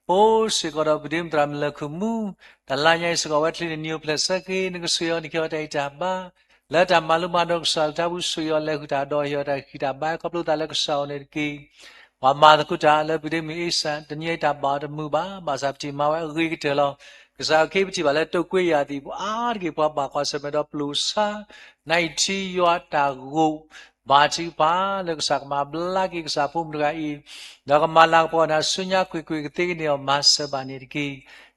ပအိၣ်စ့ၢ်ကီးဒီးပဒ့မုၣ်သရၣ်မုၣ်လၢၢ်ခိၣ်မူ, တၢ်လါညါအံၤစ့ၢ်ကီး အဝဲချ့နံၤနံၤအိၣ်ဖျဲၣ်ဆၢက့ၤ, နကဆှံအီၤ နကဟ့ၣ်အီၤတၢ်အံၣ်တၢ်ဘါ လၢတၢ်မၤလိမၤဒိးကစၢ်အကတၢၢ်ပူၤ ဆှံအီၤလဲၤဃုာ်တၢ်ဒီးဟ့ၣ်အီၤတၢ်ဂံၢ်တၢ်ဘါခီဖျိသးလၢကစၢ်အအိၣ်န့ၣ်တက့ၢ်. ပှၤမၤသကိးတၢ်လၢပဒ့မုၣ်အ့စၢ် တနံၤအံၤတၢ်ဘၣ်အီၤတမုာ်ဘၣ်, ဘၣ်ဆၣ်ပထံၣ်မၤဝဲအဂ့ၤကတၢၢ်လီၤ. ကစၢ်အခ့ပထံၣ်ဘၣ်လၢတိာ်ကွ့ယၤသံၣ် ပှၤအါတက့ၢ်ပှၤဘၣ်ကွၢ်ဆၢၣ်မဲာ်ဒီးပျိာ်ဆါ နအံၤထံယွၤတၢ်ဂိၢ် ဘါထုကဖၣ်လၢကစၢ်ကမၤဘျါက့ၤ ကစၢ်ဖိမုၣ်တဂၤအံၤ, ဒီးကမၤလၤကပီၤနၤဆူညါကွ့ၢ်ကွ့ၢ်ကသ့ကန့ၢ်အီၤ မၤစၢၤဘၣ်န့ၣ်တက့ၢ်.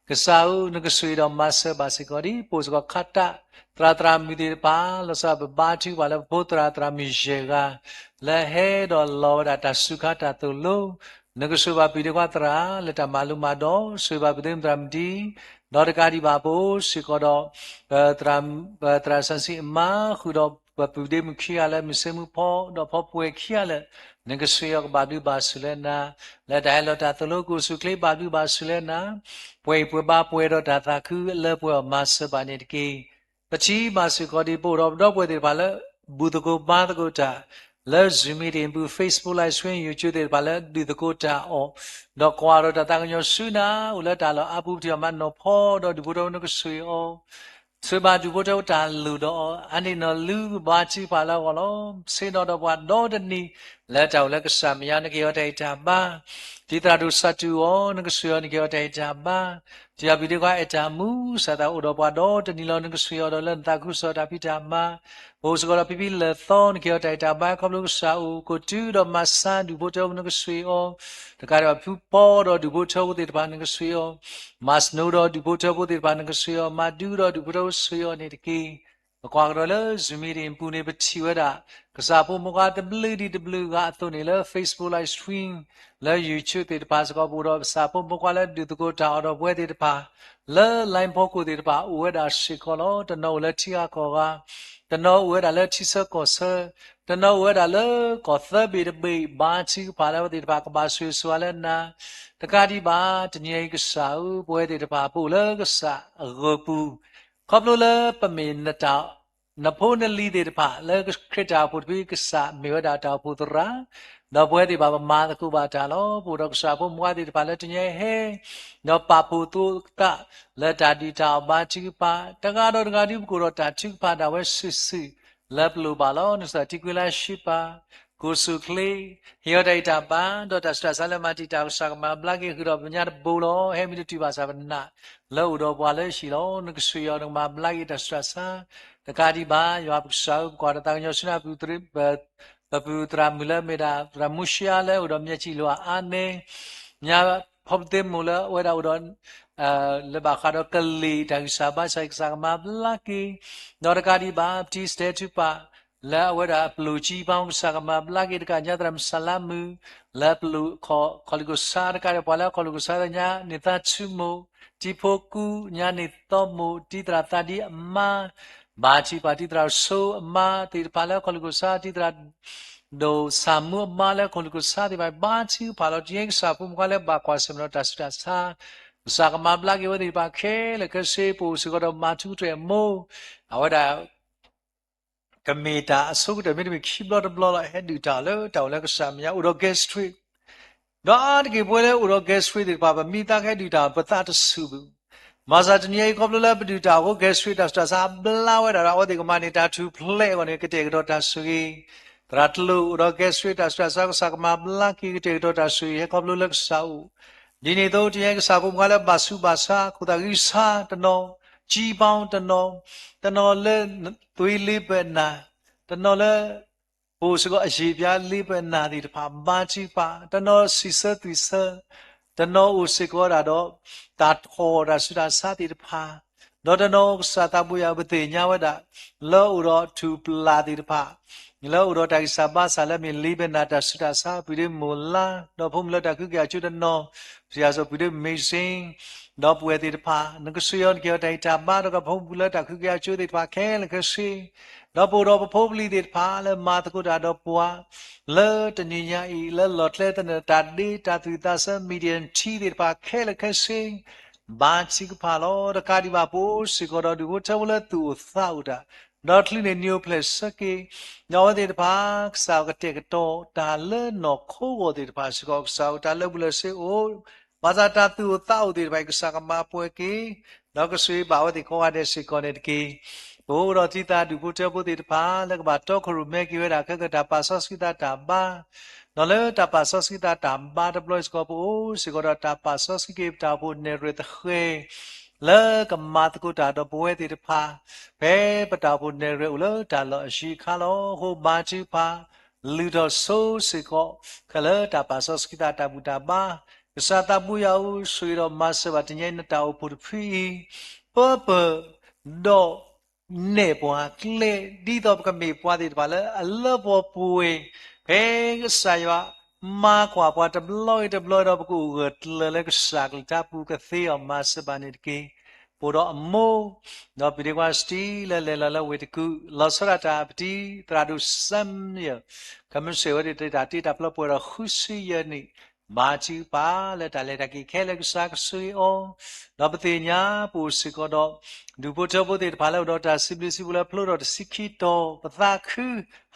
ကစၢ်ဧၢ, နကဆှံဒီးမၤစၢၤဘၣ်စ့ၢ်ကီးဒ် ပအိၣ်စ့ၢ်ကီးခါတၢ် သရၣ်သရၣ်မုၣ်သ့ၣ်တဖၣ် လီၤဆီပဘါထုကဖၣ်လၢပဖိသရၣ်သရၣ်မုၣ်ယဲၢ်ဂၤ လၢဟဲဒီးလီၤဝဲဒၣ်တၢ်စူၤခါတၢ်သိၣ်လိ နကဆှံဘၣ်ပုၢ်ဒ့ခွါသရၣ်လၢတၢ်မၤလိမၤဒိး, ဆှံဘၣ်ပုၢ်ဒ့မုၣ်သရၣ်မုၣ်ဒံ, ဒီးတကးဒံးဘၣ်ပအိၣ်စ့ၢ်ကီးဒီး ပသရၣ်စၣ်စံၣ်အမါဃုာ်ဒီး ပပုၢ်ဒ့မုၣ်ခံဂၤလၢမုၢ်စ့မုၢ်ဖီ ဒီးဖီပှဲၤခံဂၤလၢာ်, နကဆှံအီၤကဘၣ်ဘျုးဘၣ်ဆူၣ်လၢနၤ, လၢတၢ်ဟဲလီၤတၢ်သိၣ်လိကိၢ်ဆူၣ်ချ့ဘၣ်ဘျုးဘၣ်ဆူၣ်လၢနၤ, ပှဲၤအံၤပှဲၤဘါပှဲၤဒီးတၢ်သးခုလၢပှဲၤအီၤမၤစၢၤဘၣ်န့ၣ်တက့ၢ်. ပထံၣ်ဘၣ်စ့ၢ်ကီးဒ် ပအိၣ်ဒီးပဒီပုၢ်ဝဲၢ်သ့ၣ်တဖၣ်လၢ ဘူၣ်သကိးဘါသကိးတၢ် လၢ Zoom meeting ပူၤ Facebook Live Stream YouTube သ့ၣ်တဖၣ်လၢဒုးသကိးတၢ်အီၤ, ဒီးကွၢ်ဒီးတၢ်သးကညီၤဆူနၤ အိၣ်လၢတၢ်လီၢ်အါပူၤ ပထံၣ်အီၤမးနီၢ်ဖီဒီး ဒူၣ်ဖိထၢဖိနကဆှံအီၤ ဆှံဘၣ်ဒူၣ်ဖိထၢဖိတၢ်လိၣ်ဒီးအီၤ အါန့ၢ်နီၢ်လုၢ်ဘါထုကဖၣ်လၢအဂီၢ်လီၤ. ဆ့ၣ်နီၤဒီးပှၤဒီတနံၤ လၢတၢ်အိၣ်လၢကစၢ်မဲာ်ညါ နကဟ့ၣ်အီၤတၢ်အံၣ်တၢ်ဘါ, တံၤသရၣ်ဒိၣ်စးတူၢ်အီၤ နကဆှံအီၤ နကဟ့ၣ်အီၤတၢ်အံၣ်တၢ်ဘါ, တံၤသရၣ်ပုၢ်ဒ့ခွါအဲၣ်တၢ်မူ စၢ်သးအိၣ်ဒီးပှၤဒီတနံၤလီၤ နကဆှံအီၤဒီးလၢနသးခုကစီၣ်တၢ်ဖံးတၢ်မၤ ပအိၣ်စ့ၢ်ကီးဒီးဖံဖံလၢၢ်သီ နကဟ့ၣ်အီၤတၢ်အံၣ်တၢ်ဘါ ခီဖျိကစၢ်အိၣ် ကိးတုဒီးမၤဆါဒူၣ်ဖိထၢဖိ နကဆှံအီၤ, တကးဒံးဘၣ်ဖုပီဒီးဒူၣ်ဖိထၢဖိသ့ၣ်တဖၣ် နကဆှံအီၤ, မၤစနိဒီးဒူၣ်ဖိထၢဖိသ့ၣ်တဖၣ် နကဆှံအီၤ, မၤဒူဒီးဒူၣ်ဖိထၢဖိ ဆှံအီၤန့ၣ်တက့ၢ်. ပကွၢ်ကဒီးလၢ Zoom meeting ပူၤန့ၣ် ပထံၣ်ဝဲဒၣ် ကစၢ်ဖိမုၣ်ဖိခွါတဘျုးဒံးတဘျုးဂၤအသိးန့ၣ် လၢ Facebook Live Stream လၢ YouTube သ့ၣ်တဖၣ်စ့ၢ်ကီး ပအိၣ်ဒီးကစၢ်ဖိမုၣ်ဖိခွါလၢဒုးသကိးတၢ်အီၤဒီးပဝဲသ့ၣ်တဖၣ် လၢ line ဖီခိၣ်သ့ၣ်တဖၣ် အိၣ်ဝဲဒၣ်စ့ၢ်ကီးလီၤ. တနီၤအိၣ်လၢထံဂၤကီၢ်ဂၤ, တနီၤအိၣ်ဝဲဒၣ်လၢထံဆၢကီၢ်ဆၢ, တနီၤအိၣ်ဝဲဒၣ်လၢကီၢ်သၢဘ့ၣ်တဘ့ၣ်, ဘါထုကဖၣ်လၢအဝဲသ့ၣ်တဖၣ် ကဘၣ်ဆိၣ်ဂ့ၤဆိၣ်ဝါလၢနၤ, တကးဒံးဘၣ် တနံၤအံၤကစၢ်ဧၢ, ပဝဲသ့ၣ်တဖၣ် ပအိၣ်လၢကစၢ်အဂၢၢ်ပူၤ, ခီဖျိလၢပမ့ၢ်နတၢ် နဖိနလံၤသ့ၣ်တဖၣ် လၢခရံာ်တၢ်အိၣ်ဖှိၣ်တဖု ကစၢ်မ့ၢ်ဝဲဒၣ်တၢ်အိၣ်ဖှိၣ်သရၣ်, ဒီးပဝဲသ့ၣ်ဘၣ်ပမၤသကိးဘၣ်တၢ်လီၤ. ပအိၣ်ဒီးကစၢ်ဖိမုၣ်ဖိခွါသ့ၣ်တဖၣ်လၢတနံၤအံၤဟဲ, ဒီးပာ်ဖှိၣ်သကိးသး လၢတၢ်ဒုးတၢ်အီၣ်ဘါထုကဖၣ်, တဂၤဒီးတဂၤဒုး ပကအိၣ်ဒီးတၢ်ထုကဖၣ်ဒၣ်ဝဲစုာ်စုာ် လၢပလိၣ်ဘၣ်လီၤ. နကစၢ်ထံကွံလၢရှ့ပၢ် ကိၢ်ဆူၣ်ချ့, ဟ့ၣ်အီၤတၢ်အံၣ်တၢ်ဘါ, ဒီးတၢ်ဆူးတၢ်ဆါလၢမၤတံာ်တာ် ကစၢ်ကမၤဘျါက့ၤဃုာ်ဒီးပညါတဘိလီၤ. ဟဲမ့ၢ်တတုၤဘၣ်ဆၣ်ပနာ် လၢအိၣ်ဒီးပှၤလၢဟံၣ်လီၤ. နကဆှံအီၤ နကမၤဘျါက့ၤတၢ်ဆူးတၢ်ဆါ, တကးဒံးဘၣ် ယွၤပကစၢ်ဧၢ, ပကွၢ်ဒီးသးကညီၤဆူနၤ ပပုၢ်သရၣ်မုၣ်လၢမ့ၢ်ဒၣ် သရၣ်မူရှါလၢအိၣ်ဒီးမၠဲၢ်ကံၣ်လိာ်အါန့ၢ်, ညါဖီပသ့မိၢ်လၢအဝဲဒၣ်အိၣ်ဒီး လၢဘၣ်ဃးဒီးကလံၤတၢ်ဂံၢ်စၢ်ဘါစၢ် ကစၢ်ကမၤဘျါက့ၤ, ဒီးတကးဒံးဘၣ် ပတံၢ်စတဲထူပာ် လၢအဝဲဒၣ်အပျိၢ်ကံပၢ် ကစၢ်ကမၤဘျါက့ၤတကးညါ သရၣ်မုၣ်စၢ်လါမုၣ် လၢပျိၢ်ခီၣ်လံၢ်ကီၢ်ဆၣ်တကးဒီး ပှၤလၢခီၣ်လံၢ်ကီၢ်ဆၣ်သ့ၣ်ညါ န့ၢ်သါဆူမိၢ် တံၤဖိကူညါန့ၢ်သီမိၢ် တံၤသရၣ်သးဒံအမါ ဘၣ်ထံးပာ်တံၤသရၣ်စိအမါသ့ၣ်တဖၣ်လၢခီၣ်လံၢ်ကီၢ်ဆၣ် တံၤသရၣ် ဒိၣ်ဆၣ်မူအမါလၢခီၣ်လံၢ်ကီၢ်ဆၣ်သ့ၣ်တဖၣ် ဘါထုကဖၣ်လီၤ. တနံၤအံၤကစၢ်ဖိမုၣ်ဖိခွါလၢဘၣ်ကွၢ်ဆၢၣ်မဲာ်ဒီးတၢ်ဆူးတၢ်ဆါ, ကစၢ်ကမၤဘျါက့ၤဝဲသ့ၣ်တဖၣ်ခဲလၢာ်ခဲဆ့ ပအိၣ်စ့ၢ်ကီးဒီးမၤထူကတြဲၤအမိၢ်, အဝဲဒၣ် ကမ့ၢ်တၢ်အဆိကတၢၢ် မ့တမ့ၢ်ခံဘျီတဘျီလီၤ ဟဲဒုးတၢ်အီၤလၢတၢ်အိၣ်လၢကစၢ်မဲာ်ညါ အိၣ်ဒီး gastric ဒီးအါတက့ၢ်ပဝဲလၢအိၣ်ဒီး gastric သ့ၣ်တဖၣ် ပမံသးကဟဲဒုးတၢ် ပသးတဆူၣ်ဘၣ်. ဘၣ်ဆၣ်တနံၤအံၤခီဖျိလၢပဒုးတၢ်အဃိ gastric တၢ်ဆူးတၢ်ဆါဘျါဝဲဒၣ်ဒီး အဝဲသ့ၣ်ကမၤန့ၢ်တၢ်ထူၣ်ဖျဲးအဂီၢ်န့ၣ် ကတဲာ်ကတီၤတၢ်ဆိၣ်ဂ့ၤ, သရၣ်တလိၣ်အိၣ်ဒီး gastric တၢ်ဆူးတၢ်ဆါ ကစၢ်ကမၤဘျါက့ၤ ကတဲာ်ကတီၤတၢ်ဆိၣ်ဂ့ၤ ဟဲခီဖျိလၢကစၢ်အိၣ်. ဒ်န့ၣ်အသိး တနံၤအံၤကစၢ်ဖိမုၣ်ခွါလၢဘၣ်ဆူးဘၣ်ဆါ ခိၣ်သးဂံၢ်ဆါတနီၤ, ကၠံပီတနီၤ, တနီၤလၢ သွေးလေးပါးနာ, တနီၤလၢ ပအိၣ်စ့ၢ်ကီးအယံာ်ပျါ လေးပါးနာသ့ၣ်တဖၣ် ဘါထုကဖၣ်, တနီၤစံးဆၢသွံၣ်ဆၢ, တနီၤအိၣ်စ့ၢ်ကီးဒၣ်ဒီး တၢ်ထီၣ်တၢ်ဆူးတၢ်ဆါသ့ၣ်တဖၣ်, ဒီးတနီၤကစၢ်သးဘိယွၤပသ့ၣ်ညါဝဲဒၣ် လၢအိၣ်ဒီးထူၣ်ပျၢ်သ့ၣ်တဖၣ်, လၢအိၣ်ဒီးတၢ်ဂံၢ်စၢ်ဘါစၢ်လၢမ့ၢ် လေးပါးနာ တၢ်ဆူးတၢ်ဆါ ပှၤဒ့မိၢ်လါ, ဒီးဖိမုၣ်လၢတၢ်ခုကယၤကၠိတနီၤ, ပစံးယၤစီၤပှၤဒ့မ့ၢ်စ့ၣ် ဒီးပဝဲသ့ၣ်တဖၣ် နကဆိၣ်ဂ့ၤအီၤ နကဟ့ၣ်အီၤတၢ်ဂံၢ်တၢ်ဘါ ဒီးကဖိမုၣ်လၢတၢ်ခုကယၤကၠိသ့ၣ်တဖၣ်ခဲလၢာ်ခဲဆ့, ဒီးပအိၣ်ဒီးပဖိပလံၤသ့ၣ်တဖၣ်လၢမၤသကိးတၢ်ဒီးပှၤ လၢတနံၤညါအံၤ လၢလီၢ်ကျဲသနၢၣ်တၢ်ဒ့တၢ်သူၣ်သးဆၢ medium team သ့ၣ်တဖၣ်ခဲလၢာ်ခဲဆ့ ဘါထုကဖၣ်လီၤ. တကးဒံးဘၣ် ပအိၣ်စ့ၢ်ကီးဒီးဒူၣ်ဖိထၢဖိလၢသူၣ်အိၣ်သးအိၣ်တၢ်, ဒီးချုးန့ၣ်နံၤအိၣ်ဖျဲၣ်ဆၢက့ၤ, ဒီးအဝဲသ့ၣ်တဖၣ် ကစၢ်ကတဲာ်ကတီၤတၢ်လၢနီၢ်ခိအဂီၢ်သ့ၣ်တဖၣ်စ့ၢ်ကီး ကစၢ်ဧၢ တၢ်လၢာ်ဘူၣ်လၢာ်စ့အိၣ်, ဘၣ်ဆၣ်တၢ်သူၣ်အိၣ်သးအိၣ်သ့ၣ်တဖၣ်အံၤ ကစၢ်ကမၤပှဲၤက့ၤ, ဒီးကဆိၣ်ဂ့ၤဘၣ်အဝဲသ့ၣ်ကိးဂၤဒဲးစ့ၢ်ကီးန့ၣ်တက့ၢ်. ပအိၣ်ဒီးတံၤသကိးဒူၣ်ဖိထၢဖိသ့ၣ်တဖၣ် လၢကဘၣ်တီခိၣ်ရိၣ်မဲက့ၤဝဲဒၣ်ခဲကတၢၢ်တၢ်ပာ်စီဆှံသးတၢ်ဘါ, ဒီးလၢတၢ်ပာ်စီဆှံသးတၢ်ဘါတဘျီအံၤစ့ၢ်ကီး ပအိၣ်စ့ၢ်ကီးဒီးတၢ်ပာ်စီဆှံက့ၤပတၢ်အိၣ်ဖှိၣ်နဲၣ်ရွဲၣ်သဃဲၤ လၢကမၤသကိးတၢ်ဒီးပဝဲသ့ၣ်တဖၣ်, ဖဲပတၢ်အိၣ်ဖှိၣ်နဲၣ်ရွဲၣ်အိၣ်လၢတၢ်လီၢ်အယံၤအခါလီၤ. အဃိဘါထုကဖၣ်, လုၢ်ထီၣ်ဆိစ့ၢ်ကီး, ခဲလၢာ်တၢ်ပာ်စီဆှံသးတၢ်ဘူၣ်တၢ်ဘါ, ကစၢ်သးဘိယွၤဧၢ ဆိၣ်ဂ့ၤဒီးမၤစၢၤဘၣ်တနံၤအံၤနတၢ်အိၣ်ဖှိၣ်တဖုအံၤ, ပၢပၢၢ်, ဒီး နဲၣ်ပှၤကျဲ, ဒ်သိးပကမ့ၢ်ပှၤသ့ၣ်တဖၣ်လၢအလၢပှဲၤပှဲၤ, ဖဲကစၢ်ယွၤမၤကွၢ်ပှၤတဘျီဂ့ၤတဘျီဒီး ပကအိၣ်ဂၢၢ်ကျၢၤလၢကစၢ်ကလုၢ်ကထါပူၤ ကသ့အီၤမၤစၢၤဘၣ်န့ၣ်တက့ၢ်. ပအိၣ်ဒီးအမိၢ်, ဒီးပဒ့ကွၢ်စတံလၢလဲၤလီၤလၢဝ့ၢ်တကူၣ် လီၤဆီဒၣ်တၢ်ပတံၤ သရၣ်ဒိၣ်စၢမ်ယၢၣ်, ကမ့ၢ်စံးဝဲဒၣ်တၢ်တ့တၢ်ဖျီပှဲၤဒီးဃုဆံယဲၢ်နံၣ်, ဘါထုကဖၣ်လၢတၢ်လဲၤတၢ်က့ၤခဲလၢာ်ကစၢ်ကဆိၣ်ဂ့ၤအီၤ, ဒီးပသ့ၣ်ညါပအိၣ်စ့ၢ်ကီးဒီး ဒူၣ်ဖိထၢဖိသ့ၣ်တဖၣ်လၢအိၣ်ဒီးတၢ်စံးဘျုးစံးဖှိၣ်လၢဖျိထီၣ်တဆံခံတီၤ, ပသးခု,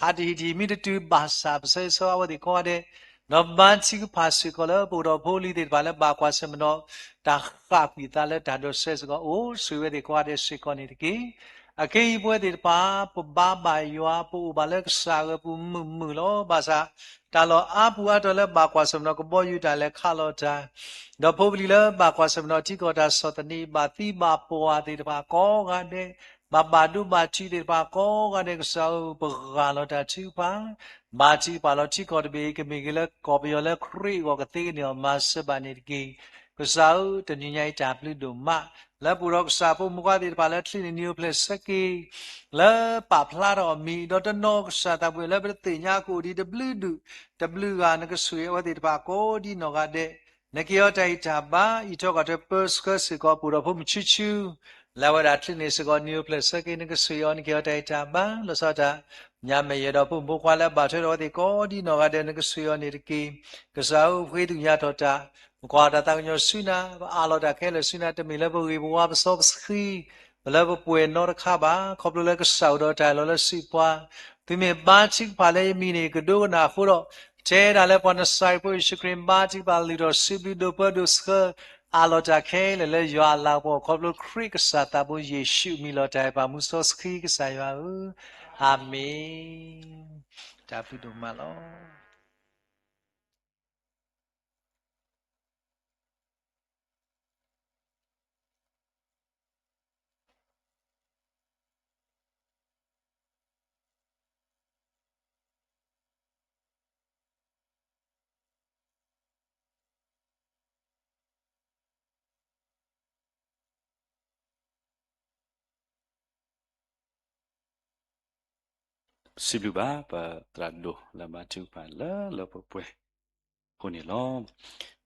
ဟးတဟံၣ်တဟံၣ်မ့ၢ်တတုၤဘၣ်ဆၣ် ပဆၢဂ့ၤဆၢဝါအဝဲသ့ၣ်ကိးဂၤဒဲး, ဒီးဘါထုကဖၣ်စ့ၢ်ကီးလၢပအိၣ်ဒီးဖိလံၤသ့ၣ်တဖၣ်လၢဘၣ်ကွၢ်ဆၢၣ်မဲာ်ဒီး တၢ်ဃၣ်ကွံာ်သးလၢတၢ်ဒိးစဲစ့ၢ်ကီး အိၣ်ဆိၣ်ဂ့ၤဝဲသ့ၣ်ကိးဂၤဒဲးစ့ၢ်ကီးန့ၣ်တက့ၢ်. အခဲအံၤပဝဲသ့ၣ်တဖၣ် ပဘါဘၣ်ယွၤ ပအိၣ်ဘၣ်လၢကစၢ်အဂီၢ်ပူၤမုာ်မုာ်လီၤ. ဘၣ်ဆၣ် တၢ်လီၢ်အါပူၤအါတီၤလၢဘၣ်ကွၢ်ဆၢၣ်မဲာ်ဒီးကဘီယူၤတၢ်လဲၤခးလီၤတၢ်, ဒီးဖိပလံၤလၢဘၣ်ကွၢ်ဆၢၣ်မဲာ်ဒီးထံကီၢ်တၢ်ဆီၣ်သနံး ဘၣ်သံဘၣ်ပှၢ်သ့ၣ်တဖၣ်ကိးဂၤဒဲး, ဘၣ်ဘၣ်ဒိဘၣ်ထံးသ့ၣ်တဖၣ်ကိးဂၤဒဲး ကစၢ်ဧၢ ပဃၣ်လီၤတၢ်ထုကဖၣ်, ဘါထုကဖၣ်လီၤထံကီၢ်တဘ့ၣ်အံၤ ကမ့ၢ်ဂ့ၤလၢကီၢ်ပယီၤလၢခရံာ်အဂီၢ်ကသ့ကန့ၢ်အီၤမၤစၢၤဘၣ်န့ၣ်တက့ၢ်. ကစၢ်ဧၢ တနံၤညါအံၤတၢ်ဘျုးဒိၣ်မး လၢပအိၣ်ဒီးကစၢ်ဖိမုၣ်ခွါသ့ၣ်တဖၣ်လၢချုးန့ၣ်နံၤအိၣ်ဖျဲၣ်ဆၢက့ၤ လၢပာ်ဖျါထီၣ်အမံၤ ဒီးတနီၤကစၢ်သးဘိယွၤလၢပတသ့ၣ်ညါကအိၣ်ဒံးတဘျုးဒူၣ်တဘျုးဂၤ နကဆိၣ်ဂ့ၤအဝဲသ့ၣ်တဖၣ်ကိးဒံနီၢ်ဂၤဒဲး, နကဟ့ၣ်အီၤတၢ်ဂံၢ်တၢ်ဘါ အံးထွဲကွၢ်ထွဲပၢဆှၢစ့ၢ်ကီး ပအိၣ်ဒီးဖိမုၣ်ဆူၣ်ဆူၣ် လၢအဝဲဒၣ်ချုးန့ၣ်စ့ၢ်ကီးနံၤအိၣ်ဖျဲၣ်ဆၢက့ၤ နကဆိၣ်ဂ့ၤအီၤ နကဟ့ၣ်အီၤတၢ်ဂံၢ်တၢ်ဘါ လီၤဆီဒၣ်တၢ် ညါမဲာ်ယဲၢ်ဒီးဖိမုၣ်ဖိခွါလၢအဘၣ်ထွဲဒီးအဝဲသ့ၣ်ကိးဒံနီၢ်ဂၤဒဲး နကဆိၣ်ဂ့ၤအီၤန့ၣ်တက့ၢ်. ကစၢ်ဧၢ ပဃ့ထုးညါထီၣ်တၢ်, ပကွၢ်တၢ်သးကညီၤဆူနၤ, ပအးလီၤတၢ်ခဲလၢာ်ဆူနၤ, တမ့ၢ်လၢပဂ့ၤပဝါပစီပဆှံ, ပလၢပပှဲၤနီတခါဘၣ်, ခီဖျိလၢကစၢ်အိၣ်ဒီးတၢ်အၢၣ်လီၤလၢစုပှၤ, သုမ့ၢ်ဘါထုကဖၣ်လၢယမံၤန့ၣ် ကဒိကနၣ်အဃိဒီး, ထဲဒၣ်လၢပှၤနစၤရ့းဖိယ့ၣ်ၡူးခရံာ်ဘါထုကဖၣ် လုၢ်ထီၣ်စံးဘျုးဒိၣ်ပၢဒိၣ်ဆှၢ, အးလီၤတၢ်ခဲလၢာ်လၢယွၤအလၤကပီၤ ခီဖျိခရံာ်ကစၢ်သးဘိယ့ၣ်ၡူးအမံၤလီၤတၢ်အဲၣ်ပာ်မူစီဆှံကစၢ်ယွၤဧၢ, အၤမ့ၣ်. တၢ်ဘျုးဒိၣ်မးလီၤ. စံးဘျုးဘၣ် ပသရၣ်ဒိၣ်လၢဘါထုကဖၣ်လၢလၢပှဲၤပှဲၤအဃိန့ၣ်လီၤ.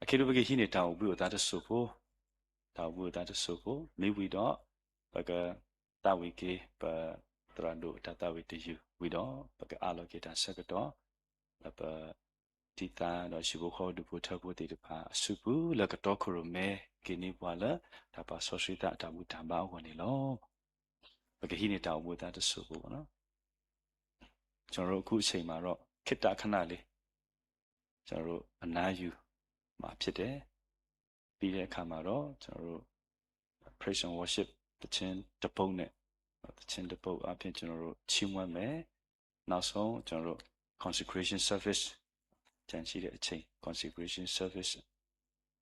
အခဲအံၤပကဟံးန့ၢ်တၢ်အိၣ်ဘှံးအိၣ်သါတစိၢ်ဖိ, တၢ်အိၣ်ဘှံးအိၣ်သါတစိၢ်ဖိ မ့ၢ်ဝံၤဒီး ပကသးဝံၣ်က့ၤ ပသရၣ်ဒိၣ်တၢ်သးဝံၣ်တယုၢ်ဝံၤဒီး ပကအးလီၤက့ၤတၢ်ဆၢကတီၢ် လၢပ တံၤသကိးဒီးဟံၣ်ဖိဃီဖိဒူၣ်ဖိထၢဖိသ့ၣ်တဖၣ်အစုပူၤ လၢကတီခိၣ်ရိၣ်မဲက့ၤန့ၢ်ပှၤလၢ တၢ်ပာ်စီဆှံသးအတၢ်ဘူၣ်တၢ်ဘါအဂီၢ်န့ၣ်လီၤ. ပကဟံးန့ၢ်တၢ်အိၣ်ဘှံးအိၣ်သါတစိၢ်ဖိလီၤ. ကျွန်တော်တို့အခုအချိန်မှာတော့ ခေတ္တခဏလေး ကျွန်တော်တို့အနားယူမှာဖြစ်တယ်။ ပြီးတဲ့အခါမှာတော့ ကျွန်တော်တို့ praise and worship သီချင်းတစ်ပုဒ်နဲ့ သီချင်းတစ်ပုဒ်အားဖြင့် ကျွန်တော်တို့ချီးမွမ်းမယ်။ နောက်ဆုံး ကျွန်တော်တို့ consecration service ကျန်ရှိတဲ့အချိန် consecration service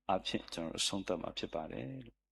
အားဖြင့် ကျွန်တော်တို့အဆုံးသတ်မှာဖြစ်ပါတယ်လို့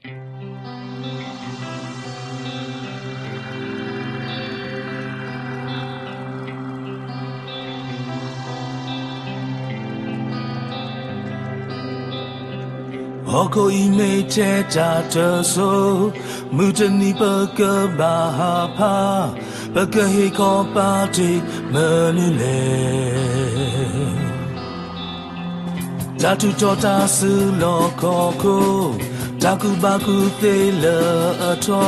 ဟီၣ်ခိၣ်အံၤမ့ၢ်ထဲတၢ်တစိၤ, မုၢ်တနံၤပကဘၣ်ဟးဖး, ပကဟ့ၣ်ခီၣ်ပာ်တ့ၢ်မနုၤလဲၣ်. တၢ်ထူးထီၣ်တၢ်စုလီၢ်ခီၣ်ခိၣ်, တၢ်ကူၣ်ဘၣ်ကူၣ်သ့လၢအထီ,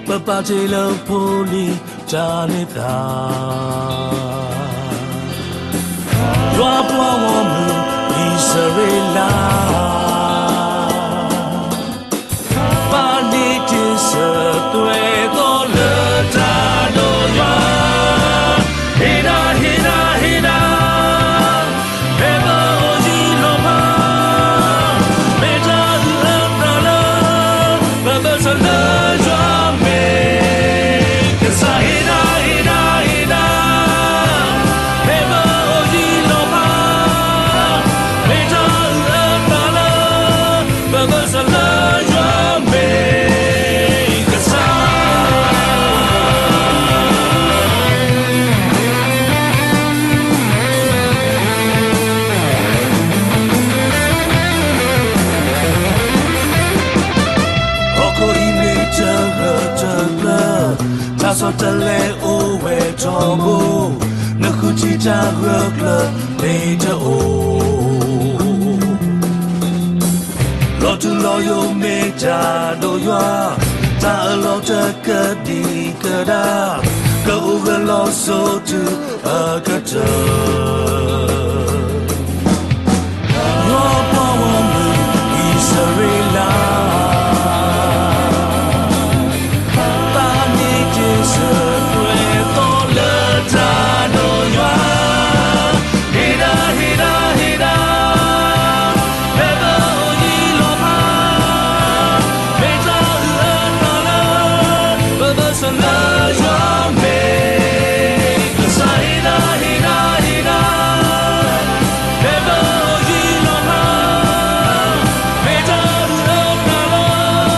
ပပာ်တ့ၢ်လၢဖိလံၤတၢ်န့ၢ်သါ. ယွၤပှၤဂီၢ်မုၢ်အံၣ်စရ့လး, ပာ်န့ၢ်တ့ၢ်စၢၤသွဲၣ်သီလၢတၢ်ဒိၣ်ယွၤ, ဟ့ၣ်ဒၣ်ဟ့ၣ်ဒၣ်ဟ့ၣ်ဒၣ်, ဖဲပအိၣ်ယံၤလီၤဖး, မ့ၢ်တၢ်အုၣ်အသးလၢ ပဘၢၣ်စၢၤလၢယွၤမ့ၢ်ကစၢ်, ဟ့ၣ်ဒၣ်ဟ့ၣ်ဒၣ်ဟ့ၣ်ဒၣ်, ဖဲပအိၣ်ယံၤလီၤဖး, မ့ၢ်တၢ်အုၣ်အသးလၢ ပဘၢၣ်စၢၤလၢယွၤမ့ၢ်ကစၢ်. ဟီၣ်ခိၣ်အံၤမ့ၢ်တဂၢၢ်တကျၢၤ, တၢ်ဆီတလဲအိၣ်ဝဲထီဘိ, နဃုထံၣ်တၢ်ဂၢၢ်ကျၢၤမ့ၢ်တအိၣ် လီၤထူလီၤယိာ်မ့ၢ်တၢ်ဒိၣ်ယွၤ, တၢ်အၢၣ်လီၤတကဒံကဒါ, ကအိၣ်ဂၢၢ်လီၤစိၤတုၤအကတၢၢ်. ယွၤပှၤဂီၢ်မုၢ်အံၣ်စရ့လး, ပာ်န့ၢ်တ့ၢ်စၢၤသွဲၣ်သီလၢတၢ်ဒိၣ်ယွၤ, ဟ့ၣ်ဒၣ်ဟ့ၣ်ဒၣ်ဟ့ၣ်ဒၣ်, ဖဲပအိၣ်ယံၤလီၤဖး, မ့ၢ်တၢ်အုၣ်အသးလၢ ပဘၢၣ်စၢၤလၢယွၤမ့ၢ်ကစၢ်, ဟ့ၣ်ဒၣ်ဟ့ၣ်ဒၣ်ဟ့ၣ်ဒၣ်, ဖဲပအိၣ်ယံၤလီၤဖး, မ့ၢ်တၢ်အုၣ်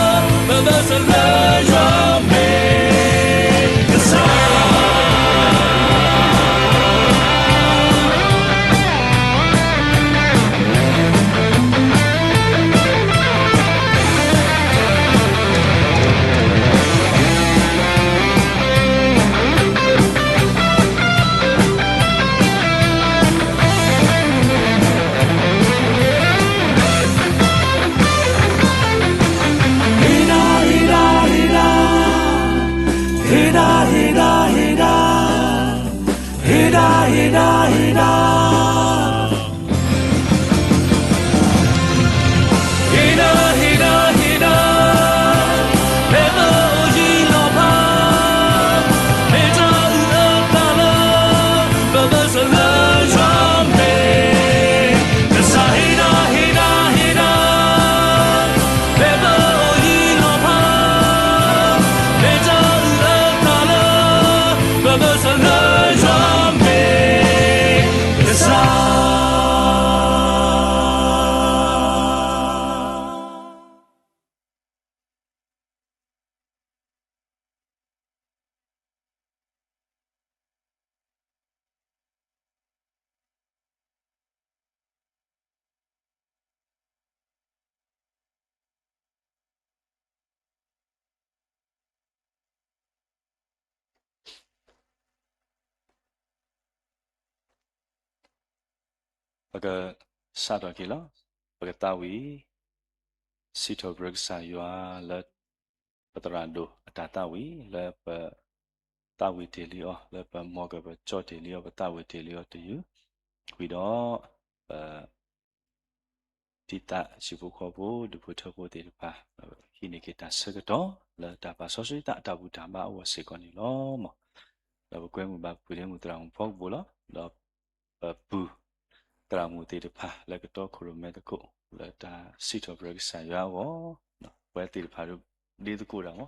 အသးလၢ ပဘၢၣ်စၢၤလၢယွၤမ့ၢ်ကစၢ်. ဟ့ၣ်ဒၣ်ဟ့ၣ်ဒၣ်ဟ့ၣ်ဒၣ်, ဟ့ၣ်ဒၣ်ဟ့ၣ်ဒၣ်ဟ့ၣ်ဒၣ်, ဟ့ၣ်ဒၣ်ဟ့ၣ်ဒၣ်ဟ့ၣ်ဒၣ်, ဟ့ၣ်ဒၣ်ဟ့ၣ်ဒၣ်ဟ့ၣ်ဒၣ်, ဖဲပအိၣ်ယံၤလီၤဖး, မ့ၢ်တၢ်အုၣ်အသးလၢ ပဘၢၣ်စၢၤလၢယွၤမ့ၢ်ကစၢ်, ဟ့ၣ်ဒၣ်ဟ့ၣ်ဒၣ်ဟ့ၣ်ဒၣ်, ဖဲပအိၣ်ယံၤလီၤဖး, မ့ၢ်တၢ်အုၣ်အသးလၢ ပဘၢၣ်စၢၤလၢယွၤမ့ၢ်ကစၢ်. ပကစးထီၣ်က့ၤလီၤ. ပကသးဝံၣ် စံးထီၣ်ပတြၢၤကစၢ်ယွၤလၢ ပသရၣ်ဒိၣ်အတၢ်သးဝံၣ် လၢပသးဝံၣ်တ့ၢ်လံအီၤ, လၢပမီၢ်ကပၢၤကၠီတ့ၢ်လံအီၤ, ပသးဝံၣ်တ့ၢ်လံအီၤတယုၢ်, ဝံၤဒီး ပ ဒံသးဆံးဖိဃီဖိ ဒူၣ်ဖိထၢဖိသ့ၣ်တဖၣ် ဟံးန့ၢ်က့ၤတၢ်ဆၢကတီၢ် လၢတၢ်ပာ်စီဆှံသးအတၢ်ဘူၣ်တၢ်ဘါအဂီၢ်စ့ၢ်ကီးန့ၣ်လီၤ. ဒီးပကွဲမုာ်ဘၣ်ပပုၢ်ဒီးမုၢ်သရၣ်မုၣ်ဖီကပူၤလီၤ. ဒီးပပုၢ်သရၣ်မုၣ်သ့ၣ်တဖၣ်လၢကတီခိၣ်ရိၣ်မဲသကိး လၢတၢ်စံးထီၣ်ပတြၢၤကစၢ်ယွၤအဂီၢ်, ပဝဲသ့ၣ်တဖၣ်ဒ်သကိးတၢ်မီၤ ပ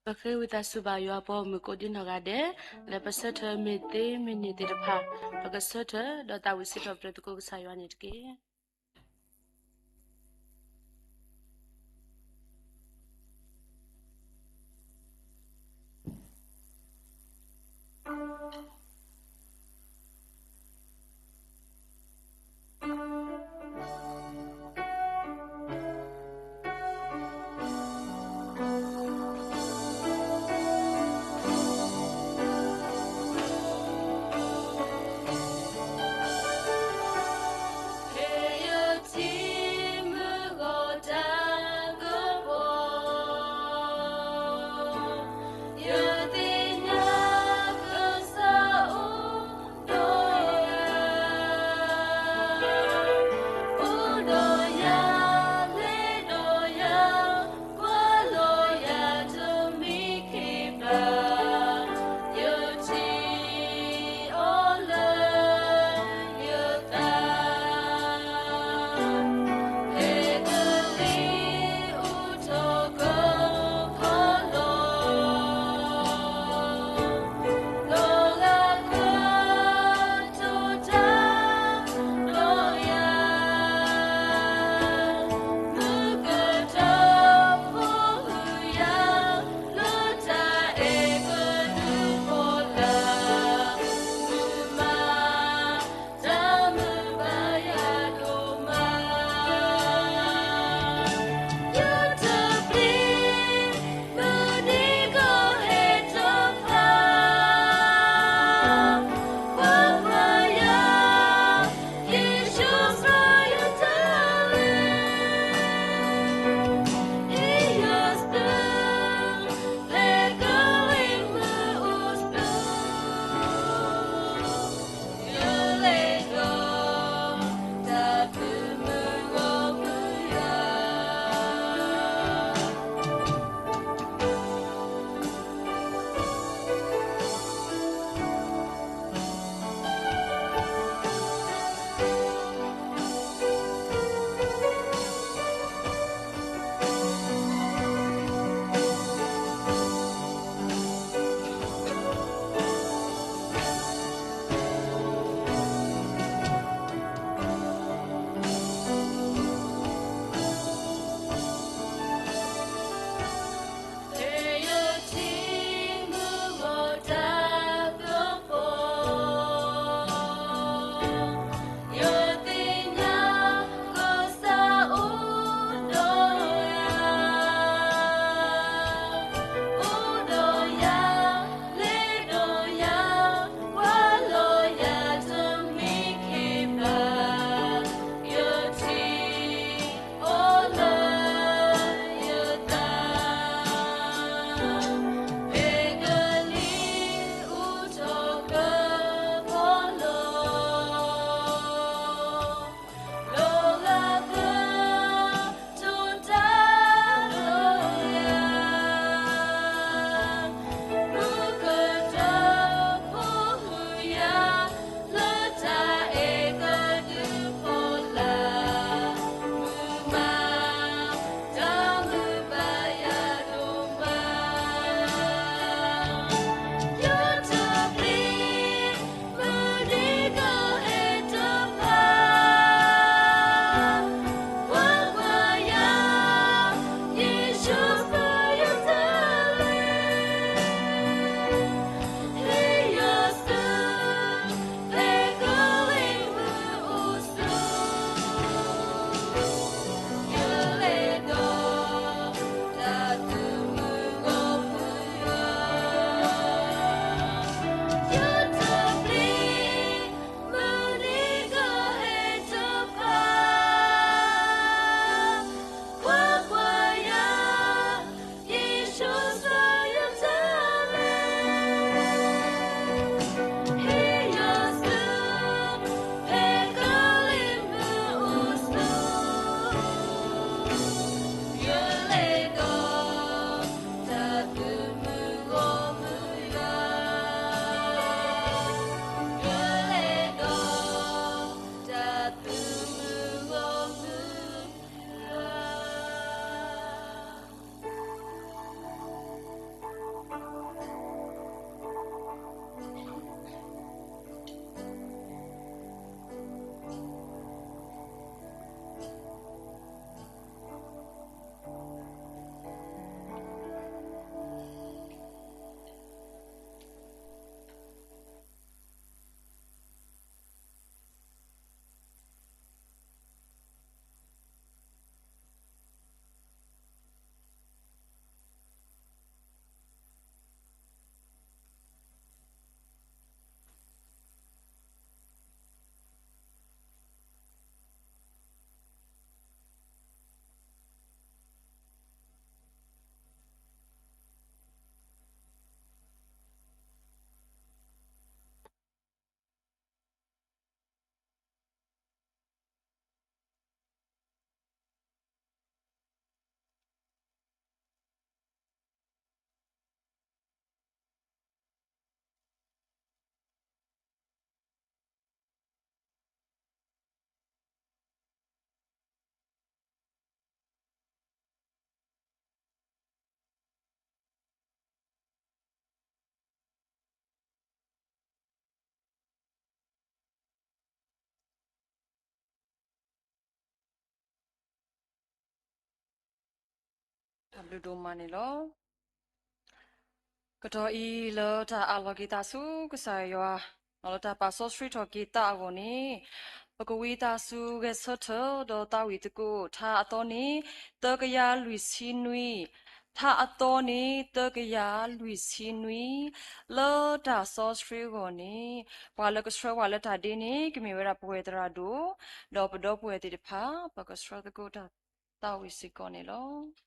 ပဃ့ဝံသးစူၤဘၣ်ယွၤပှၤမုၣ်ကိးဒံနီၢ်ဂၤဒဲး, လၢပဆၢထၢၣ်မ့ၢ်သ့မ့ၢ်န့ၢ်သ့ၣ်တဖၣ်, ပကဆၢထၢၣ်ဒီးသးဝံၣ်စံးထီၣ်ပတြၢၤသကိးကစၢ်ယွၤန့ၣ်တက့ၢ်. ဒိၣ်ဒိၣ်မးန့ၣ်လီၤ. ကတီၢ်အံၤလၢတၢ်အးလီၤက့ၤသးဆူကစၢ်ယွၤ, လၢတၢ်ပာ်စီဆှံထီၣ်က့ၤသးအဂီၢ်န့ၣ်, ပကဝံသးစူၤဂဲၤဆၢထၢၣ်ဒီးသးဝံၣ်သကိး ထါအသီန့ၣ် သၢကယၤလွံၢ်ဆံနွံ, ထါအသီန့ၣ် သၢကယၤလွံၢ်ဆံနွံ, လၢတၢ်စီဆှံအဂီၢ်န့ၣ်, ပှၤလၢကဆှၢပှၤလၢတၢ်ဒ့န့ၣ် ကမ့ၢ်ဝဲဒၣ်ပဝဲသရၣ်ဒိၣ်, ဒီးပဒီပုၢ်ဝဲၢ်သ့ၣ်တဖၣ် ပကဆှၢသကိးတၢ်သးဝံၣ်စ့ၢ်ကီးန့ၣ်လီၤ.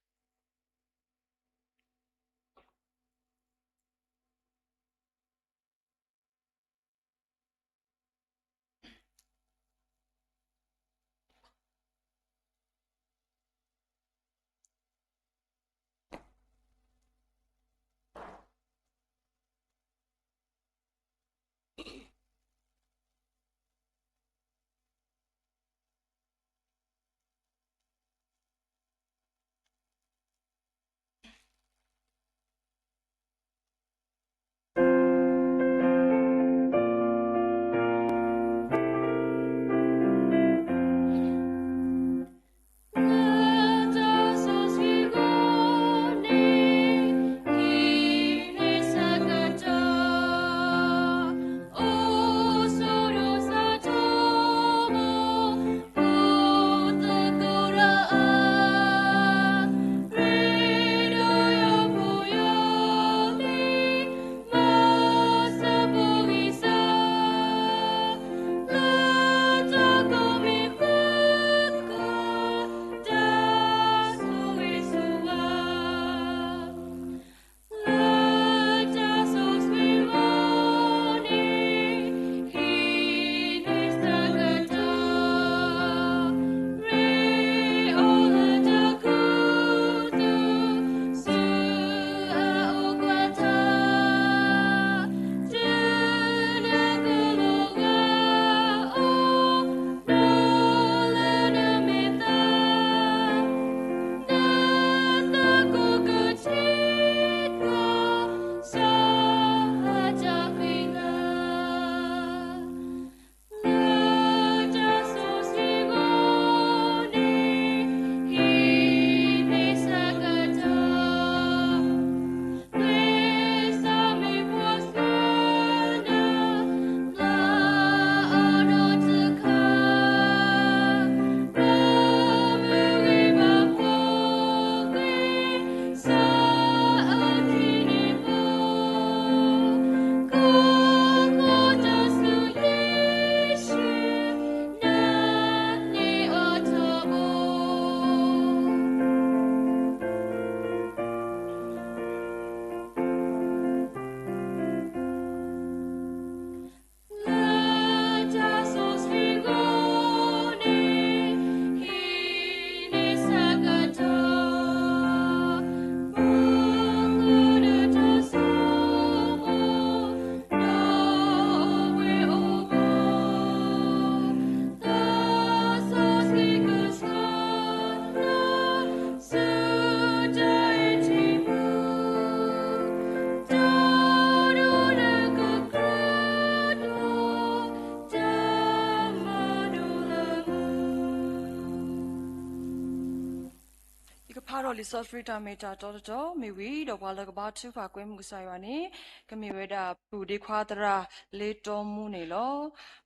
ယကဖးထီၣ်လံာ်စီဆှံတၢ်မ့ၢ်တၢ်တီတတီၤမ့ၢ်ဝံၤဒီး ပှၤလၢကဘါထုကဖၣ်ကွဲမုာ်ကစၢ်ယွၤန့ၣ် ကမ့ၢ်ဝဲဒၣ်ပုၢ်ဒ့ခွါသရၣ်လ့တီမူန့ၣ်လီၤ.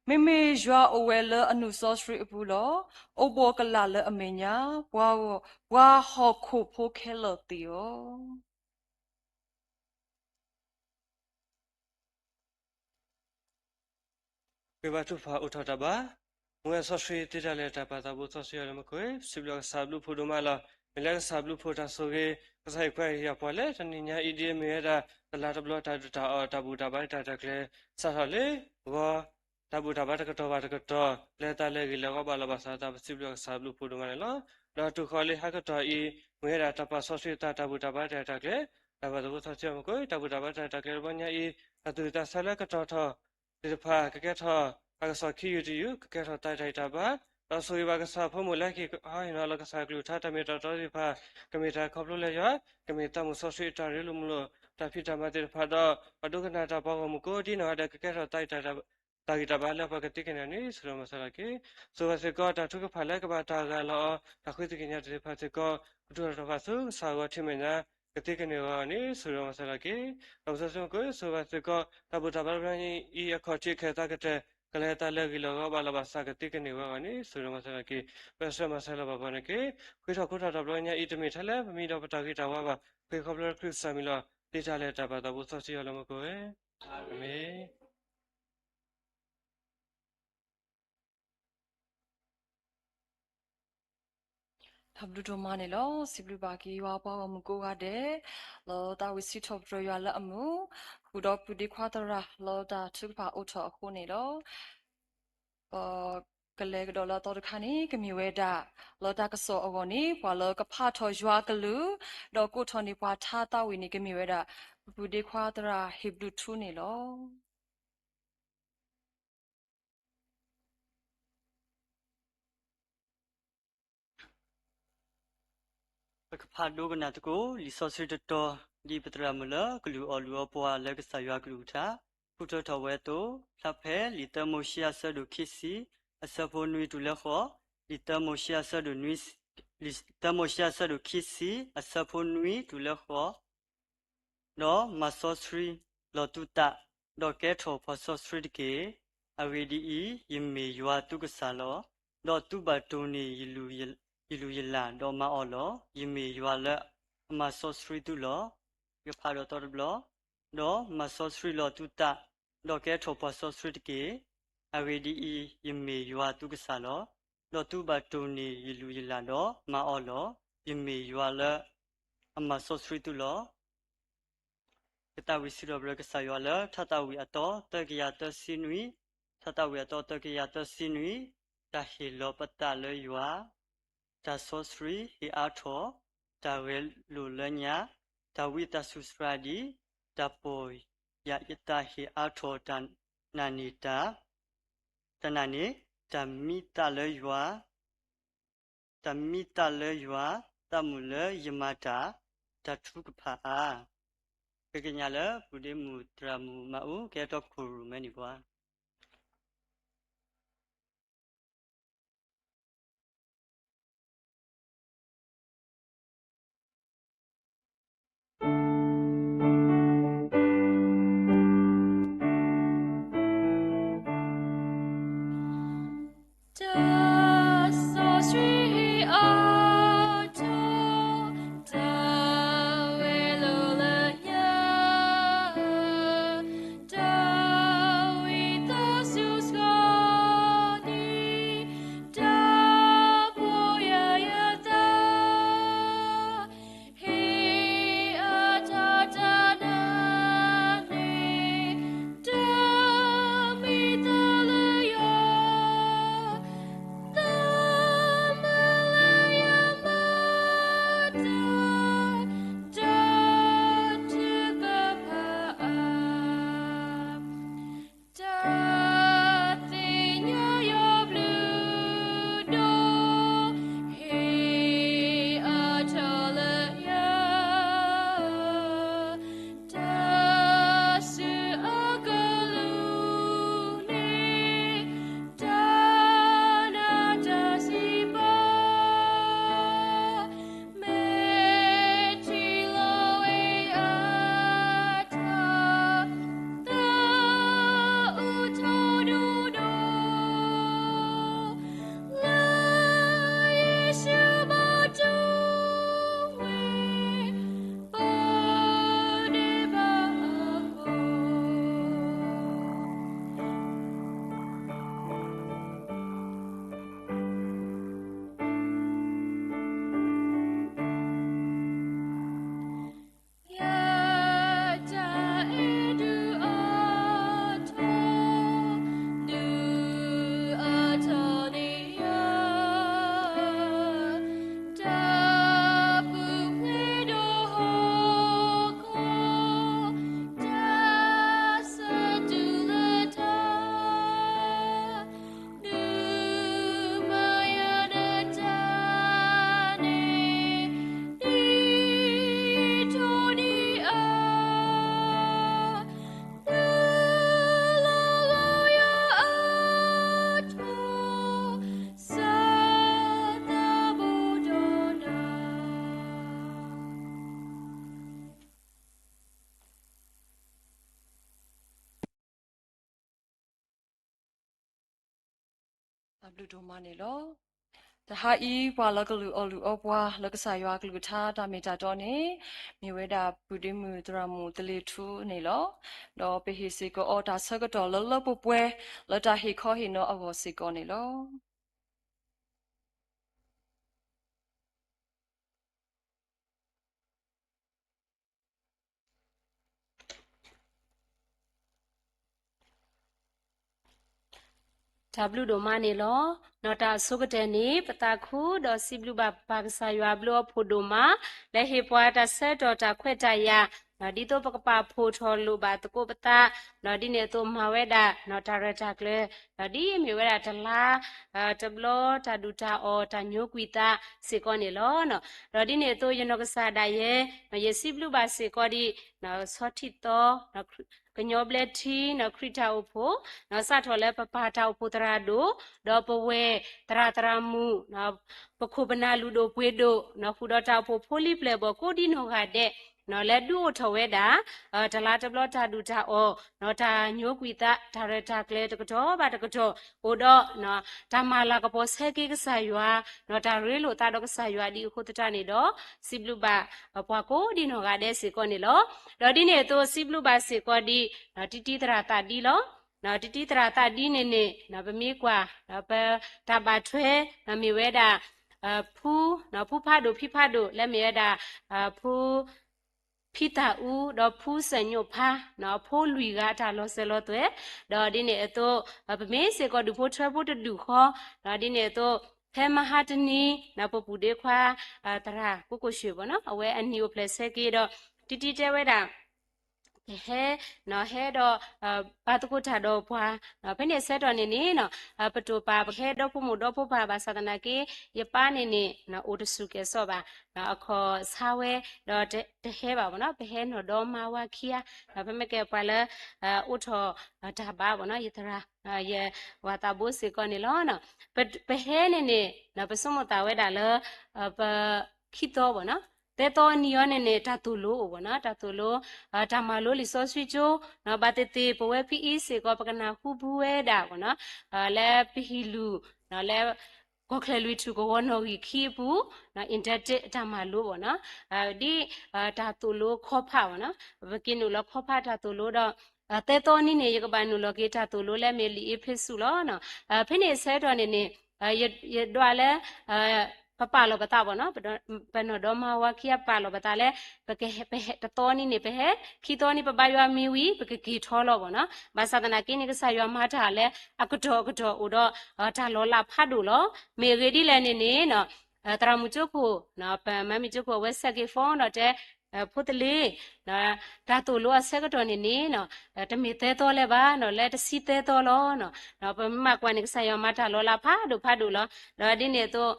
မ့မ့ၢ်ယွၤအိၣ်ဝဲလၢအနုာ်စီဆှံအပူၤလီၤ. အိၣ်ဘှီၣ်ကလာ်လၢအမဲာ်ညါ, ပှၤ, ပှၤဟီၣ်ခိၣ်ဖိခဲလၢာ်သ့ၣ်ဧၢ. ကွဲးဘါထုကဖၣ်အိးထီၣ်တၢ်ဘါ, မူဝဲစီဆှံသ့တၢ်လၢတၢ်ပာ်သးဘိစီဆှံယွၤလၢမူခိၣ်, ပစံးဘျုးကစၢ်ဘျုးဖှိၣ်ဒိၣ်မးလီၤ. မ့ၢ်လၢကစၢ်ဘျုးဖှိၣ်တၢ်ဆိၣ်ဂ့ၤ, ကစၢ်ဟ့ၣ်ခွဲးဟ့ၣ်ယာ်ပှၤလၢတနံၤညါအံၤဒ်အမ့ၢ်ဝဲဒၣ် တလါတဘျီတၢ်ဒုၣ်တၢ်အီၣ် တၢ်ဘူၣ်တၢ်ဘါတၢ်ရဲၣ်တၢ်ကျဲၤ စးထီၣ်လၢဂီၤ တၢ်ဘူၣ်တၢ်ဘါတကတီၢ်ဘၣ်တကတီၢ် လၢတၢ်လဲၤဂ့ၤလဲၤဂီၤဘၣ်လီၤဘၣ်စး တၢ်ပစံးဘျုးကစၢ်ဘျုးဖှိၣ်ဒိၣ်မးန့ၣ်လီၤ. ဒီးတုၤဃီၤလၢဟါကတီၢ်အံၤ မ့ၢ်ဝဲဒၣ်တၢ်ပာ်စီဆှံသးတၢ်ဘူၣ်တၢ်ဘါတၢ်ရဲၣ်တၢ်ကျဲၤ တၢ်ပာ်သးဘိစီဆှံယွၤမူခိၣ် တၢ်ဘူၣ်တၢ်ဘါတၢ်ရဲၣ်တၢ်ကျဲၤတဘျီညါအံၤ တၢ်သူၣ်ဝံၣ်သးဆၢလၢကတီၢ်ထီၣ်သ့ၣ်တဖၣ် ကကဲထီၣ် အကစီၣ်ခံယုၢ်တယုၢ် ကကဲထီၣ်တၢ်အံၣ်တၢ်ဘါ ဒီးဆိၣ်ဂ့ၤဘၣ်ကစၢ်အဖိမုၣ်လၢကဟ့ၣ်ဟီဟ့ၣ်နီၤလီၤကစၢ်ကလုၢ်ကထါတၢ်မ့ၢ်တၢ်တီသ့ၣ်တဖၣ် ကမ့ၢ်တၢ်ခီဖျိလၢယွၤ ကမ့ၢ်သးမုၢ်စီဆှံအတၢ်ရ့လိာ်မုာ်လိာ် တၢ်ဖံးတၢ်မၤသ့ၣ်တဖၣ်ဒီး ပှၤဒိကနၣ်တၢ်ပှၤဂီၢ်မုၢ်ကိးဒ်နီၢ်ဂၤဒဲး ကကဲထီၣ်တၢ်အံၣ်တၢ်ဘါ တၢ်ဂံၢ်တၢ်ဘါလၢပှၤကသ့ကန့ၢ်အီၤန့ၣ် ဆိၣ်ဂ့ၤမၤစၢၤလီၤက့ၤ. ဆိၣ်ဂ့ၤဘၣ်စ့ၢ်ကီး တၢ်ထုကဖၣ်လၢကဘၣ်တၢ်ဂၢ်လီၤအီၤ တၢ်ဃုသ့ၣ်ညါတၢ်သ့ၣ်တဖၣ်စ့ၢ်ကီး ကတိၤတၢ်ထီၣ်ဘၣ်ဆူကစၢ်အဂီၢ် ထံၣ်မဲာ်ညါ ကသ့ကန့ၢ်အီၤအဂီၢ်န့ၣ် ဆိၣ်ဂ့ၤမၤစၢၤလီၤက့ၤ. ဒီးပစီဆှံမုၢ်ကိၣ် ဆိၣ်ဂ့ၤဘၣ်စ့ၢ်ကီး တၢ်ဘူၣ်တၢ်ဘါတဘျီညါအံၤ အခီၣ်ထံးခဲသးကတၢၢ် ကလဲၤတၢ်လၢဂ့ၢ်လီၤဂီၢ်ဘၣ်လီၤဘၣ်စး ကသ့ကန့ၢ်အီၤအဂီၢ်န့ၣ် ဆိၣ်ဂ့ၤမၤစၢၤလီၤက့ၤ. ပဆၢမၤစၢၤလၢပှၤဘၣ်န့ၣ်က့ၤ ဃ့ထီၣ်ခိးထီၣ်တၢ်တဘျီညါအံၤ တမ့ၢ်ထဲလၢပမံဒီးပတၢ်ဂ့ၤတၢ်ဝါဘၣ်, ဃ့ခီဖျိခရံာ်ကစၢ်မံၤလီၤ. ဒ်တၢ်လၢတၢ်ဘၣ်သးဘိးစီဆှံယွၤလၢမူခိၣ်ဧၢ, အၤမ့ၣ်. တၢ်ဘျုးဒိၣ်မးန့ၣ်လီၤ. စံးဘျုးဘၣ်က့ၤယွၤပှၤဂီၢ်မုၢ်ကိးဂၤဒဲး လၢတၢ်ဝံစံးထီၣ်ပတြၢၤယွၤလၢအမုာ်, ဃုာ်ဒီးပုၢ်ဒ့ခွါသရၣ် လၢတၢ်ထုကဖၣ်အိၣ်ထီၣ်အဃိန့ၣ်လီၤ. ပကလဲၤကဒီးလၢအသီတခါန့ၣ် ကမ့ၢ်ဝဲဒၣ် လၢတၢ်ကစီၣ်အဂီၢ်န့ၣ် ပှၤလၢကဖးထီၣ်ယွၤအကလုၢ် ဒီးကိးထီၣ်န့ၢ်ပှၤထါသးဝံၣ်န့ၣ် ကမ့ၢ်ဝဲဒၣ် ပုၢ်ဒ့ခွါသရၣ်ဟ့ၣ်ဘျုးထူန့ၣ်လီၤ. ပကဖးဒိကနၣ်သကိး လံာ်စီဆှံတတီၤ ဒ်ပသရၣ်မုၣ်လၢကလုၢ်အီၣ်လုၢ်အီပှၤလၢကစၢ်ယွၤကလုၢ်ကထါ ဃုထၢထီၣ်ဝဲအသိး, ဖျါဖဲလံာ်သၢမိၤၡ့အဆၢဒိၣ်ခံဆံ အဆၢဖိနွံတုၤလၢဃိး, လံာ်သၢမိၤၡ့အဆၢဒိၣ်နွံ, လံာ်သၢမိၤၡ့အဆၢဒိၣ်ခံဆံ အဆၢဖိနွံတုၤလၢဃိး ဒီးမၤစီဆှံလီၤသုသး, ဒီးကဲထီၣ်ပှၤစီဆှံတက့ၢ်. အဂ့ၢ်ဒ်အံၤ, ယမ့ၢ်ယွၤသုကစၢ်လီၤ. ဒီးသုဘၣ်တိၢ်န့ၢ်ယလုၢ်ယလၢ်ဒီးမၤအီၤလီၤ. ယမ့ၢ်ယွၤလၢအမၤစီဆှံသုလီၤ. ယကဖးဒီးသီတဘျီ, ဒီးမၤစီဆှံလီၤသုသး, ဒီးကဲထီၣ်ပှၤစီဆှံတက့ၢ်. အဂ့ၢ်ဒ်အံၤ, ယမ့ၢ်ယွၤသုကစၢ်လီၤ. ဒီးသုဘၣ်တိၢ်န့ၢ်ယလုၢ်ယလၢ်ဒီးမၤအီၤလီၤ. ယမ့ၢ်ယွၤလၢအမၤစီဆှံသုလီၤ. ကသးဝံၣ်စံးထီၣ်ပတြၢၤကစၢ်ယွၤလၢ ထါသးဝံၣ်အသီ သၢကယၤသၢဆံနွံ, ထါသးဝံၣ်အသီ သၢကယၤသၢဆံနွံ, တၢ်ဟ့ၣ်လီၤပသးလၢယွၤ, တၢ်စီဆှံဟ့ၣ်အါထီၣ်, တၢ်ဂဲၤလိာ်လၢညါ, တၢ်ဝံသးစူၤစှၤဒံး, တၢ်ပီၢ်ယၢ်ယသးဟ့ၣ်အါထီၣ်, တၢ်နာ်န့ၢ်တၢ်, တၢ်နာ်န့ၢ်, တၢ်မံသးလၢယွၤ တၢ်မံသးလၢယွၤ, သးမုာ်လၢယမၤတၢ်, တၢ်ထုကဖၣ်အါ. ပကညးလၢ ပုၢ်ဒ့မုၣ်သရၣ်မုၣ်မၤအူ ကဲထီၣ်ခိၣ်ရိၣ်မဲန့ၣ်ပှၤ တၢ်ဘျုးဒိၣ်မးန့ၣ်လီၤ. တဟါအံၤ ပှၤလၢကလုၢ်အီၣ်လုၢ်အီပှၤ လၢကစၢ်ယွၤအကလုၢ်ကထါတၢ်မ့ၢ်တၢ်တီန့ၣ် မ့ၢ်ဝဲဒၣ်ပုၢ်ဒ့မုၣ်သရၣ်မုၣ်သလ့ၤထူန့ၣ်လီၤ. ဒီးပဟ့ၣ်စ့ၢ်ကီးအီၤတၢ်ဆၢကတီၢ်လၢလၢပှဲၤပှဲၤ လၢတၢ်ဟ့ၣ်ခီဟ့ၣ်နီၤအဂီၢ်စ့ၢ်ကီးန့ၣ်လီၤ. တၢ်ဘျုးဒိၣ်မးန့ၣ်လီၤ. နီၢ်တၢ်အဆိကတၢၢ်န့ၣ် ပသးခုဒီးစံးဘျုးဘၣ်ပၢ်ကစၢ်ယွၤအဘျုးအဖှိၣ်ဒိၣ်မး လၢဟ့ၣ်ပှၤတၢ်ဆၢကတီၢ်တၢ်ခွဲးတၢ်ယာ် ဒ်သိးပကပာ်ဖှိၣ်ထီၣ်လိၣ်ဘၣ်သကိးပသး ဒီးဒ်န့ၣ်အသိးမၤဝဲဒၣ် တၢ်ရဲၣ်တၢ်ကျဲၤ ဒီးဒ်အမ့ၢ်ဝဲဒၣ်တလါ တဘျီတၢ်ဒုၣ်တၢ်အီၣ်တၢ်ညိကွံာ်သးစ့ၢ်ကီးန့ၣ်လီၤ. ဒီးဒ်န့ၣ်အသိးယနီၢ်ကစၢ်ဒၣ်ယဲ ယစံးဘျုးဘၣ်စ့ၢ်ကီးဒံး ဆီထံၣ်သီ ကညီဘျၢထံ ခရံာ်တၢ်အိၣ်ဖှိၣ် စးထီၣ်လၢပပၢ်တၢ်အိၣ်ဖှိၣ်သရၣ်ဒိၣ် ဒီးပဝဲၢ်သရၣ်သရၣ်မုၣ် ပခိၣ်ပနၢ်လုၢ်ဒိၣ်ပှ့ၤဒိၣ် ဃုာ်ဒီးတၢ်အိၣ်ဖှိၣ်ဖိလံၤပျဲၢ်ဘီၣ်ကိးဒံနီၢ်ဂၤဒဲး လၢဒုးအိၣ်ထီၣ်ဝဲဒၣ် တလါတဘျီတၢ်ဒုၣ်တၢ်အီၣ် တၢ်ညိကွံာ်သး တၢ်ရဲၣ်တၢ်ကျဲၤတကတီၢ်ဘၣ်တကတီၢ် အိၣ်ဒီး တၢ်မၤလၤကပီၤဆၢက့ၤကစၢ်ယွၤ တၢ်ရ့လိာ်သးဒီးကစၢ်ယွၤဒ်အဃိသတးန့ၣ်ဒီး စံးဘျုးဘၣ်ပှၤကိးဒံနီၢ်ဂၤဒဲးစ့ၢ်ကီးန့ၣ်လီၤ. ဒီးဒ်န့ၣ်အသိးစံးဘျုးဘၣ်စ့ၢ်ကီးဒံး တံတံသရၣ်သးဒံလီၤ. တံတံသရၣ်သးဒံန့ၣ်န့ၣ် ပမ့ၢ်ကွၢ် ပတၢ်ဘၣ်ထွဲ မ့ၢ်ဝဲဒၣ် ဖု ဖုဖးဒိၣ်ဖံဖးဒိၣ် လၢမ့ၢ်ဝဲဒၣ် ဖု ဖံသးအူ ဒီးဖုစၢၣ်ညိၣ်ဖါ အဖိလွံၢ်ဂၤအတၢ်လီၤစၢၤလီၤသွဲၣ်, ဒီးဒ်န့ၣ်အသိး ပမ့ၢ်စ့ၢ်ကီးဒူၣ်ဖိထၢဖိတဒူၣ်ဃီ, ဒ်န့ၣ်အသိး ဖဲမဟါတနံၤ ပပူၤဒ့ခွါ သရၣ်ကိကိၣ်ၡ့ၣ်ဘၣ်နီၤ အဝဲအနံၤအိၣ်ဖျဲၣ်ဆၢက့ၤဒီး တံတံတဲဝဲဒၣ် ကဟဲ ဟဲဒီး ဘါသကိးတၢ်ဒီးပှၤ ဖဲန့ၣ်အဆၢကတီၢ်န့ၣ်န့ၣ် ပတိာ်ပာ်ပကဟဲဒီဖိမိၢ်ဒီဖိပၢ်ဘၣ်ဆၣ်သနာ်က့ ယပၢ်န့ၣ်န့ၣ် အိၣ်တဆူၣ်ကဲၣ်ဆိးဘၣ် အခီၣ်ဆါဝဲ ဒီးတဟဲဘၣ်ဘၣ်နီၤ ပဟဲနီၢ်ဒီမါဝါခံဂၤ ပမ့ၢ်ကဲပှၤလၢ အိးထီၣ်တၢ်ဘါဘၣ်နီၤ ယသရၣ် ယဝၤသးဘိစ့ၢ်ကီးန့ၣ်လီၤ. ပဟဲန့ၣ်န့ၣ် ပဆိကမိၣ်သးဝဲဒၣ်လၢ ပ ခံသီဘၣ်နီၤ သၢသီနံၤအံၤန့ၣ်န့ၣ် တၢ်သိၣ်လိအိၣ်ဘၣ်နီၤ တၢ်သိၣ်လိ တၢ်မၤလိလံာ်စီဆှံကၠိ ဘၣ်သ့ၣ်သ့ၣ် ပဝဲဖဲအံၤစ့ၢ်ကီး ပကနၢ်ဟူပူၤဝဲဒၣ်ဘၣ်နီၤ လၢပဟံၣ်လူၤ လၢ ကီၢ်ချၢၣ်လွံၢ်ထူၣ်ကဝီၤနီၣ်ဂံၢ်ခံအပူၤ အ့ၣ်တၢ်တဲတၢ်မၤလိဘၣ်နီၤ ဒ် တၢ်သိၣ်လိခီဖးဘၣ်နီၤ ပက့ၤနုာ်လီၤခီဖးတၢ်သိၣ်လိဒီး သၢသီနံၤန့ၣ် ယကဘၣ်နုာ်လီၤက့ၤတၢ်သိၣ်လိလၢမ့ၢ်လံာ်အ့းဖ့းစူးလီၤ. ဖဲန့ၣ်အဆၢကတီၢ်န့ၣ်န့ၣ် ယဒွးလၢ ပပာ်လီၤပသးဘၣ်နီၤ ပနီၢ်ဒီမါဝါခံဂၤပာ်လီၤပသးလၢ ပကဟဲ တသီနံၤန့ၣ် ပဟဲ ခံသီနံၤ ပဘါယွၤမ့ၢ်ဝံၤ ပကက့ၤထီလီၤဘၣ်နီၤ ဘၣ်ဆၣ်သနာ်က့န့ၣ် ကစၢ်ယွၤမၤတၢ်လၢအကတီၢ်အကတီၢ်အိၣ်ဒီး တၢ်လီၤလးဖးဒိၣ်လီၤ. မ့ၢ်အဂ့ၢ်ဒ်လဲၣ်န့ၣ်န့ၣ် သရၣ်မုၣ်ကၠိခိၣ် ပမါမံၤကၠိခိၣ် အဝဲဆဲးက့ၤ phone ဒီးတဲ ဖိသလ့ၤ တၢ်သိၣ်လိအဆၢကတီၢ်န့ၣ်န့ၣ် တမ့ၢ်သၢသီလၢၤဘၣ်နီၤ လၢတဆံသၢသီလီၤ. ပမ့ၢ်ကွၢ်န့ၣ် ကစၢ်ယွၤမၤတၢ်လီၤလးဖးဒိၣ်ဖးဒိၣ်လီၤ. ဒီးဒ်န့ၣ်အသိး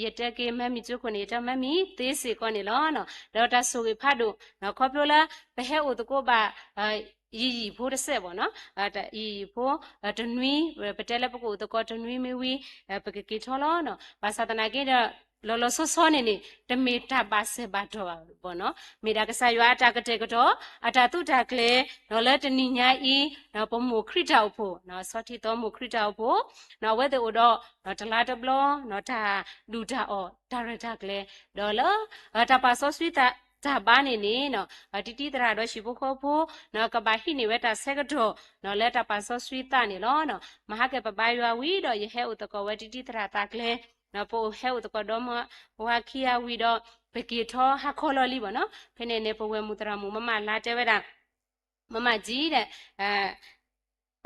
ယတဲက့ၤမါမံၤကၠိခိၣ်န့ၣ် ယတဲမါမံၤသ့စ့ၢ်ကီးန့ၣ်လီၤ. ဒီးတၢ်ဆိၣ်ဂ့ၤဖးဒိၣ် ခီဖျိလၢ ပဟဲအိၣ်သကိးဘၣ် ယံာ်ယံာ်ဖိတစဲးဘၣ်နီၤ ယံာ်ယံာ်ဖိ တနွံ ပတဲလၢပကအိၣ်သကိးတနွံမ့ၢ်ဝံၤ ပကက့ၤထီလီၤ. ဘၣ်ဆၣ်သနာ်က့ဒီး လီၤလီၤဆီဆီန့ၣ်န့ၣ် တမ့ၢ်တၢ်ဘၣ်စဲးဘၣ်တီၢ်ဘၣ်ဘၣ်နီၤ မ့ၢ်ဒၣ်ကစၢ်ယွၤအတၢ်ကတဲာ်ကတီၤ အတၢ်သုးတၢ်ကျဲၤ လၢတနံၤညါအံၤ ပမိၢ်ခရံာ်တၢ်အိၣ်ဖှိၣ် ဆီထံသီမိၢ်ခရံာ်တၢ်အိၣ်ဖှိၣ် အဝဲသ့ၣ်အိၣ်ဒီး တလါတဘျီ တၢ်ဒုၣ်တၢ်အီၣ် တၢ်ရဲၣ်တၢ်ကျဲၤ ဒီးလၢ တၢ်ပာ်စီဆှံတၢ်ဘါန့ၣ်န့ၣ် တံတံသရၣ်ဒီးဟံၣ်ဖိဃီဖိ ကဘၣ်ဟံးန့ၢ်ဝဲတၢ်ဆၢကတီၢ် လၢတၢ်ပာ်စီဆှံသးန့ၣ်လီၤ. မဟါကဲပဘါယွၤဝံၤဒီး ယဟဲအိၣ်သကိးဝဲတံတံသရၣ်သးကျဲ ပအိၣ်ဟဲအိၣ်သကိးဒီမါဝါခံဂၤဝံၤဒီး ပက့ၤထီဟါခီလီၤလံဘၣ်နီၤ ဖဲန့ၣ်န့ၣ် ပဝဲၢ်မုၢ်သရၣ်မုၣ် မမၤလါတဲဝဲဒၣ် မမၤကံဒီး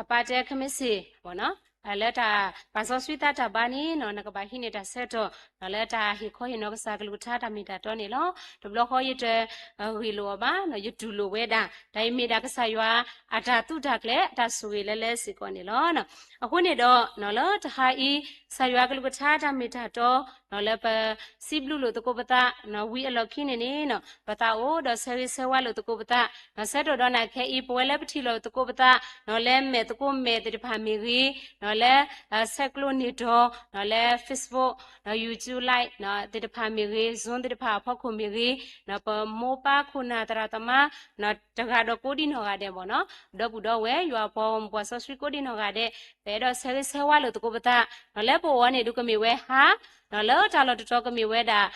အပၢ်တဲခဲမ့ၢ်စ့ၢ်ဘၣ်နီၤ လၢတၢ်ပာ်စီဆှံသးတၢ်ဘါန့ၣ်နီၤ နကဘၣ်ဟံးန့ၢ်တၢ်ဆၢကတီၢ် လၢတၢ်ဟ့ၣ်ခီဟ့ၣ်နီၤကစၢ်ကလုၢ်ကထါတၢ်မ့ၢ်တၢ်တီန့ၣ်လီၤ. တဘျီဃီယတဂ့ၢ်လိာ်အီၤဘၣ် ယတူၢ်လိာ်ဝဲဒၣ် တၢ်အံၤမ့ၢ်ဒၣ်ကစၢ်ယွၤ အတၢ်သုးတၢ်ကျဲၤ အတၢ်ဆိၣ်ဂ့ၤလၢလၢစ့ၢ်ကီးန့ၣ်လီၤ. အဃိန့ၣ်ဒီး လၢတဟါအံၤ ကစၢ်ယွၤကလုၢ်ကထါတၢ်မ့ၢ်တၢ်တီ လၢပစံးဘျုးလိာ်သကိးပသး ဝံၤအလီၢ်ခံန့ၣ်န့ၣ် ပသးအိၣ်ဒီးဆၢဂ့ၤဆၢဝါလိာ်သကိးပသး ဆၢကတီၢ်ဒီးနၤခဲအံၤ ပဝဲလၢပထံၣ်လိာ်သကိးပသး လၢမဲာ်သကိးမဲာ်သ့ၣ်တဖၣ်မ့ၢ်ဂ့ၤ လၢဆဲးကျိးန့ၢ်တီၤ လၢ Facebook, YouTube Live သ့ၣ်တဖၣ်မ့ၢ်ဂ့ၤ Zoom သ့ၣ်တဖၣ်အဖီခိၣ်မ့ၢ်ဂ့ၤ ပမိၢ်ပၢ်ခိၣ်နၢ်သရၣ်သမါ တဂၤဒီးကိးဒံနီၢ်ဂၤဒဲးဘၣ်နီၤ ဒီပုၢ်ဒီဝဲၢ် ယွၤအပှၤဂီၢ်မုၢ်ပှၤစီဆှံကိးဒံနီၢ်ဂၤဒဲး ပအဲၣ်ဒိးဆၢဂ့ၤဆၢဝါလိာ်သကိးပသး လၢပအိၣ်အီၤန့ၣ် ဒုးကမ့ၢ်ဝဲဟါ လၢတၢ်လီၢ်တတီၤကမ့ၢ်ဝဲဒၣ်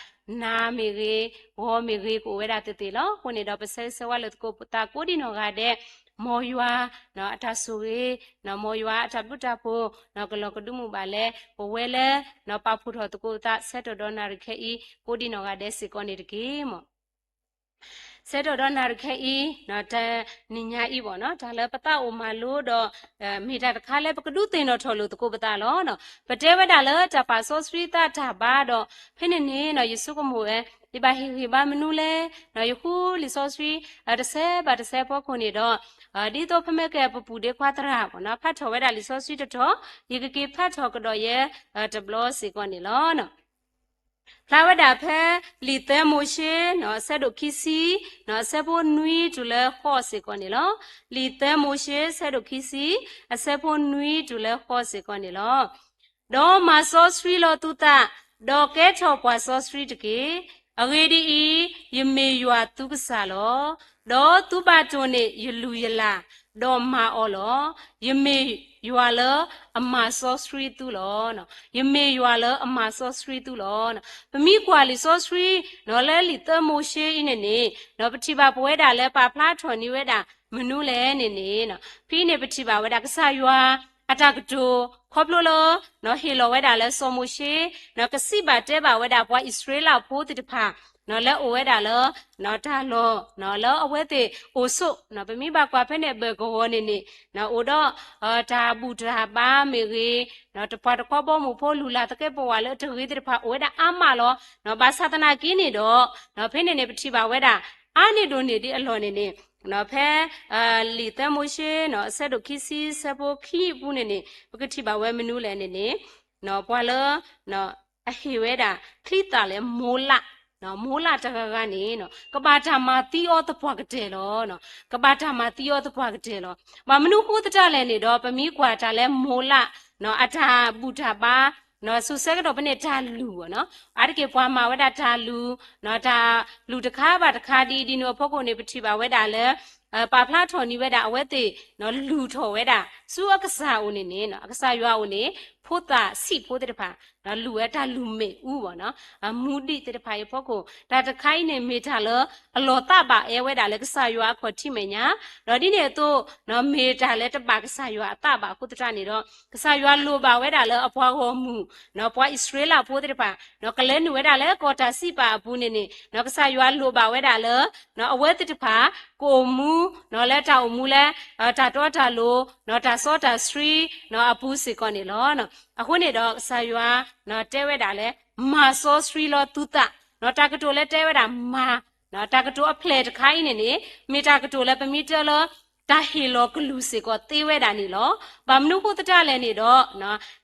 နၤမ့ၢ်ဂ့ၤ ဂီၤမ့ၢ်ဂ့ၤ ကအိၣ်ဝဲဒၣ်သ့ၣ်သ့ၣ်လီၤ. အဃိန့ၣ်ဒီး ပဆၢဂ့ၤဆၢဝါလိာ်သကိးပသးကိးဒံနီၢ်ဂၤဒဲး မ်ယွၤ အတၢ်ဆိၣ်ဂ့ၤ မ်ယွၤအတၢ်ဘျုးတၢ်ဖှိၣ် ကလီၤကဒုးမုၢ်ဘၣ်လၢ ပဝဲလၢ ပာ်ဖှိၣ်ထီၣ်သကိးပသး ဆၢကတီၢ်ဒီးနၣ်ရံၣ်ခဲအံၤ ကိးဒံနီၢ်ဂၤဒဲးစ့ၢ်ကီးန့ၣ်တက့ၢ်မၢ်. ဆၢကတီၢ်ဒီးနၣ်ရံၣ်ခဲအံၤ တနံၤညါအံၤဘၣ်နီၤ တၢ်လၢပသးအိၣ်မၤလိဒီး မ့ၢ်တၢ်တခါလၢပကဒုးသ့ၣ်နီၣ်ထီၣ်လိာ်သကိးပသးလီၤ. ပတဲဝဲဒၣ်လၢတၢ်ပာ်စီဆှံသးတၢ်ဘါဒီး ဖဲန့ၣ်န့ၣ် ယဆိကမိၣ်ဝဲ ယဘၣ်ဟ့ၣ်ဂံၢ်ဘါမနုၤလဲၣ် ယဃုလံာ်စီဆှံ တဆၢဘၣ်တဆၢဖီခိၣ်န့ၣ်ဒီး ဒ်သိးပမ့ၢ်ကပူၤဒ့ခွါသရၣ်ဘၣ်နီၤ ဖးထီၣ်ဝဲဒၣ်လံာ်စီဆှံတတီၤ ယကက့ၤဖးထီၣ်ကဒီးယဲ တဘျီစ့ၢ်ကီးန့ၣ်လီၤ. ဖျါဝဲဒၣ်ဖဲ လံာ်သၢမိၤၡ့ အဆၢဒိၣ်ခံဆံ အဆၢဖိနွံတုၤလၢဃိးစ့ၢ်ကီးန့ၣ်လီၤ. လံာ်သၢမိၤၡ့ ဆၢဒိၣ်ခံဆံ အဆၢဖိနွံတုၤလၢဃိးစ့ၢ်ကီးန့ၣ်လီၤ. ဒီးမၤစီဆှံလီၤသုသး, ဒီးကဲထီၣ်ပှၤစီဆှံတက့ၢ်. အဂ့ၢ်ဒ်အံၤ, ယမ့ၢ်ယွၤသုကစၢ်လီၤ. ဒီးသုဘၣ်တိၢ်န့ၢ်ယလုၢ်ယလၢ်, ဒီးမၤအီၤလီၤ. ယမ့ၢ်ယွၤလၢအမၤစီဆှံသုလီၤ. ယမ့ၢ်ယွၤလၢအမၤစီဆှံသုလီၤ. ပမ့ၢ်ကွၢ်လံာ်စီဆှံ လၢလံာ်သၢမိၤၡ့အံၤန့ၣ်န့ၣ် ပထံၣ်ဘၣ်ပဝဲဒၣ်လၢပာ်ဖျါထီၣ်န့ၢ်ဝဲဒၣ်မနုၤလဲၣ်န့ၣ်န့ၣ် ဖဲန့ၣ်ပထံၣ်ဘၣ်ဝဲဒၣ်ကစၢ်ယွၤ အတၢ်ကတိၤ ခီဖျိလၢ ဟ့ၣ်လီၤဝဲဒၣ်လၢစီၤမိၤၡ့ ကစံးဘၣ်တဲဘၣ်ဝဲဒၣ်ပှၤအံၣ်စရ့လးဖိသ့ၣ်တဖၣ် လၢအိၣ်ဝဲဒၣ်လၢ တၢ်လီၢ် လၢအဝဲသ့ၣ်အိၣ်ဆိး ပမ့ၢ်ဘၣ်ကွၢ်ဖဲန့ၣ်အဘၢၣ်ကဝီၤန့ၣ်န့ၣ် အိၣ်ဒီး တၢ်ဘူၣ်တၢ်ဘါမ့ၢ်ဂ့ၤ တပှၤတခီဘီမုၢ်ဖိ လုၢ်လၢ်သကဲးပဝးလၢအတဂ့ၤသ့ၣ်တဖၣ် အိၣ်ဝဲဒၣ်အါမးလီၤ. ဘၣ်ဆၣ်သနာ်က့န့ၣ်ဒီး ဖဲန့ၣ်န့ၣ် ပထံၣ်ဘၣ်ဝဲဒၣ် အါန့ၢ်ဒိၣ်န့ၢ်ဒံးအလီၢ်န့ၣ်န့ၣ် ဖဲ လံာ်သၢမိၤၡ့ အဆၢဒိၣ်ခံဆံ အဆၢဖိခံအပူၤန့ၣ်န့ၣ် ပကထံၣ်ဘၣ်ဝဲမနုၤလဲၣ်န့ၣ်န့ၣ် ပှၤလၢ အဟ့ၣ်ဝဲဒၣ် ချံသၣ်လဲၣ် မိၤလး, မိၤလးတဂၤဂၤန့ၣ် ကဘၣ်တၢ်မၤသံအီၤသပှၢ်ကတၢၢ်လီၤ. ကဘၣ်တၢ်မၤသံအီၤသပှၢ်ကတၢၢ်လီၤ. ဘၣ်မနုၤဃိသတးလဲၣ်န့ၣ်ဒီး ပမ့ၢ်ကွၢ်တၢ်လၢမိၤလး အတၢ်ဘူၣ်တၢ်ဘါ ဆူဆၢကတီၢ်ဖဲန့ၣ်တၢ်လုၢ်ဘၣ်နီၤ အါတက့ၢ်ပှၤမၤဝဲဒၣ်တၢ်လုၢ် တၢ်လုၢ်တခါဘၣ်တခါဒ်အံၤဒ်နုၤအဖီခိၣ်န့ၣ် ပထံၣ်ဘၣ်ဝဲဒၣ်လၢ ပာ်ဖျါထီၣ်န့ၢ်ဝဲဒၣ်အဝဲသ့ၣ် လုၢ်ထီၣ်ဝဲဒၣ် ဆူအကစၢ်အအိၣ်န့ၣ်န့ၣ် အကစၢ်ယွၤအအိၣ်န့ၣ် ဖိသၣ်ဆံးဖိသ့ၣ်တဖၣ် လုၢ်ဝဲတၢ်လုၢ်မ့ၣ်အူဘၣ်နီၤ မူဒံးသ့ၣ်တဖၣ်အံၤအဖီခိၣ် တၢ်တခါအံၤန့ၣ် မ့ၢ်တၢ်လၢအလီၤသးဘၣ်အဲၣ်ဝဲဒၣ်လၢကစၢ်ယွၤအခီၣ်ထံးမဲာ်ညါ ဒီးဒ်န့ၣ်အသိး မ့ၢ်တၢ်လၢတဘၣ်ကစၢ်ယွၤအသးဘၣ်အဃိသတးန့ၣ်ဒီး ကစၢ်ယွၤလိၣ်ဘၣ်ဝဲဒၣ်လၢအပှၤဂီၢ်မုၢ် ပှၤအံၣ်စရ့လးဖိသ့ၣ်တဖၣ် ကလဲၤနုာ်ဝဲဒၣ်လၢကီၢ်တၢ်စံးပာ်အပူၤန့ၣ်န့ၣ် ကစၢ်ယွၤလိၣ်ဘၣ်ဝဲဒၣ်လၢ အဝဲသ့ၣ်တဖၣ် ကအိၣ်မူ လၢတၢ်အိၣ်မူလၢ တၢ်တီတၢ်လိၤ တၢ်စီတၢ်ဆှံ အပူၤစ့ၢ်ကီးန့ၣ်လီၤ. အဃိန့ၣ်ဒီးကစၢ်ယွၤ တဲဝဲဒၣ်လၢ မၤစီဆှံလီၤသုသး တၢ်ကတိၤလၢတဲဝဲဒၣ်မၤ တၢ်ကတိၤအဖျၢၣ်တခါအံၤန့ၣ်န့ၣ် မ့ၢ်တၢ်ကတိၤလၢပမ့ၢ်တဲလၢ တၢ်ဟ့ၣ်လီၤကလူးစ့ၢ်ကီးသ့ဝဲဒၣ်န့ၣ်လီၤ. ဘၣ်မနုၤဃိသတးလဲၣ်န့ၣ်ဒီး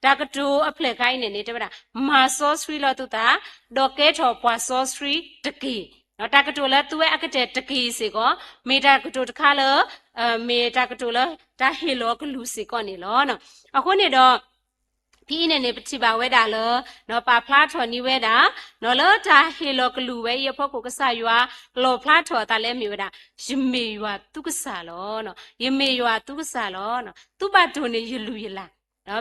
တၢ်ကတိၤအဖျၢၣ်ခါအံၤန့ၣ်န့ၣ် တဲဝဲဒၣ် မၤစီဆှံလီၤသုသး ဒီးကဲထီၣ်ပှၤစီဆှံတက့ၢ်. တၢ်ကတိၤလၢသုဝဲအကတၢၢ်တက့ၢ်စ့ၢ်ကီး မ့ၢ်တၢ်ကတိၤတခါလၢ မ့ၢ်တၢ်ကတိၤလၢ တၢ်ဟ့ၣ်လီၤကလူးစ့ၢ်ကီးန့ၣ်လီၤ. အဃိန့ၣ်ဒီး ဖဲအံၤန့ၣ်န့ၣ် ပထံၣ်ဘၣ်ဝဲဒၣ်လၢ ပာ်ဖျါထီၣ်န့ၢ်ဝဲဒၣ် လၢတၢ်ဟ့ၣ်လီၤကလူးဝဲအံၤအဖီခိၣ် ကစၢ်ယွၤလီၣ်ဖျါထီၣ်အသးလၢအမ့ၢ်ဝဲဒၣ် ယမ့ၢ်ယွၤသုကစၢ်လီၤ. ယမ့ၢ်ယွၤသုကစၢ်လီၤ. သုဘၣ်တိၢ်န့ၢ်ယလုၢ်ယလၢ်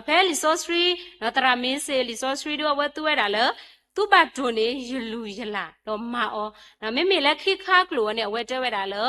ဖဲလံာ်စီဆှံ သရၣ်မ့ၤစ့ၣ်လံာ်စီဆှံဒ်အဝဲသူဝဲဒၣ်လၢ သုဘၣ်တိၢ်န့ၢ်ယလုၢ်ယလၢ် ဒီးမၤအီၤ မ့မ့ၢ်လၢခံခါကျိၤအံၤန့ၣ် အဝဲတဲဝဲဒၣ်လၢ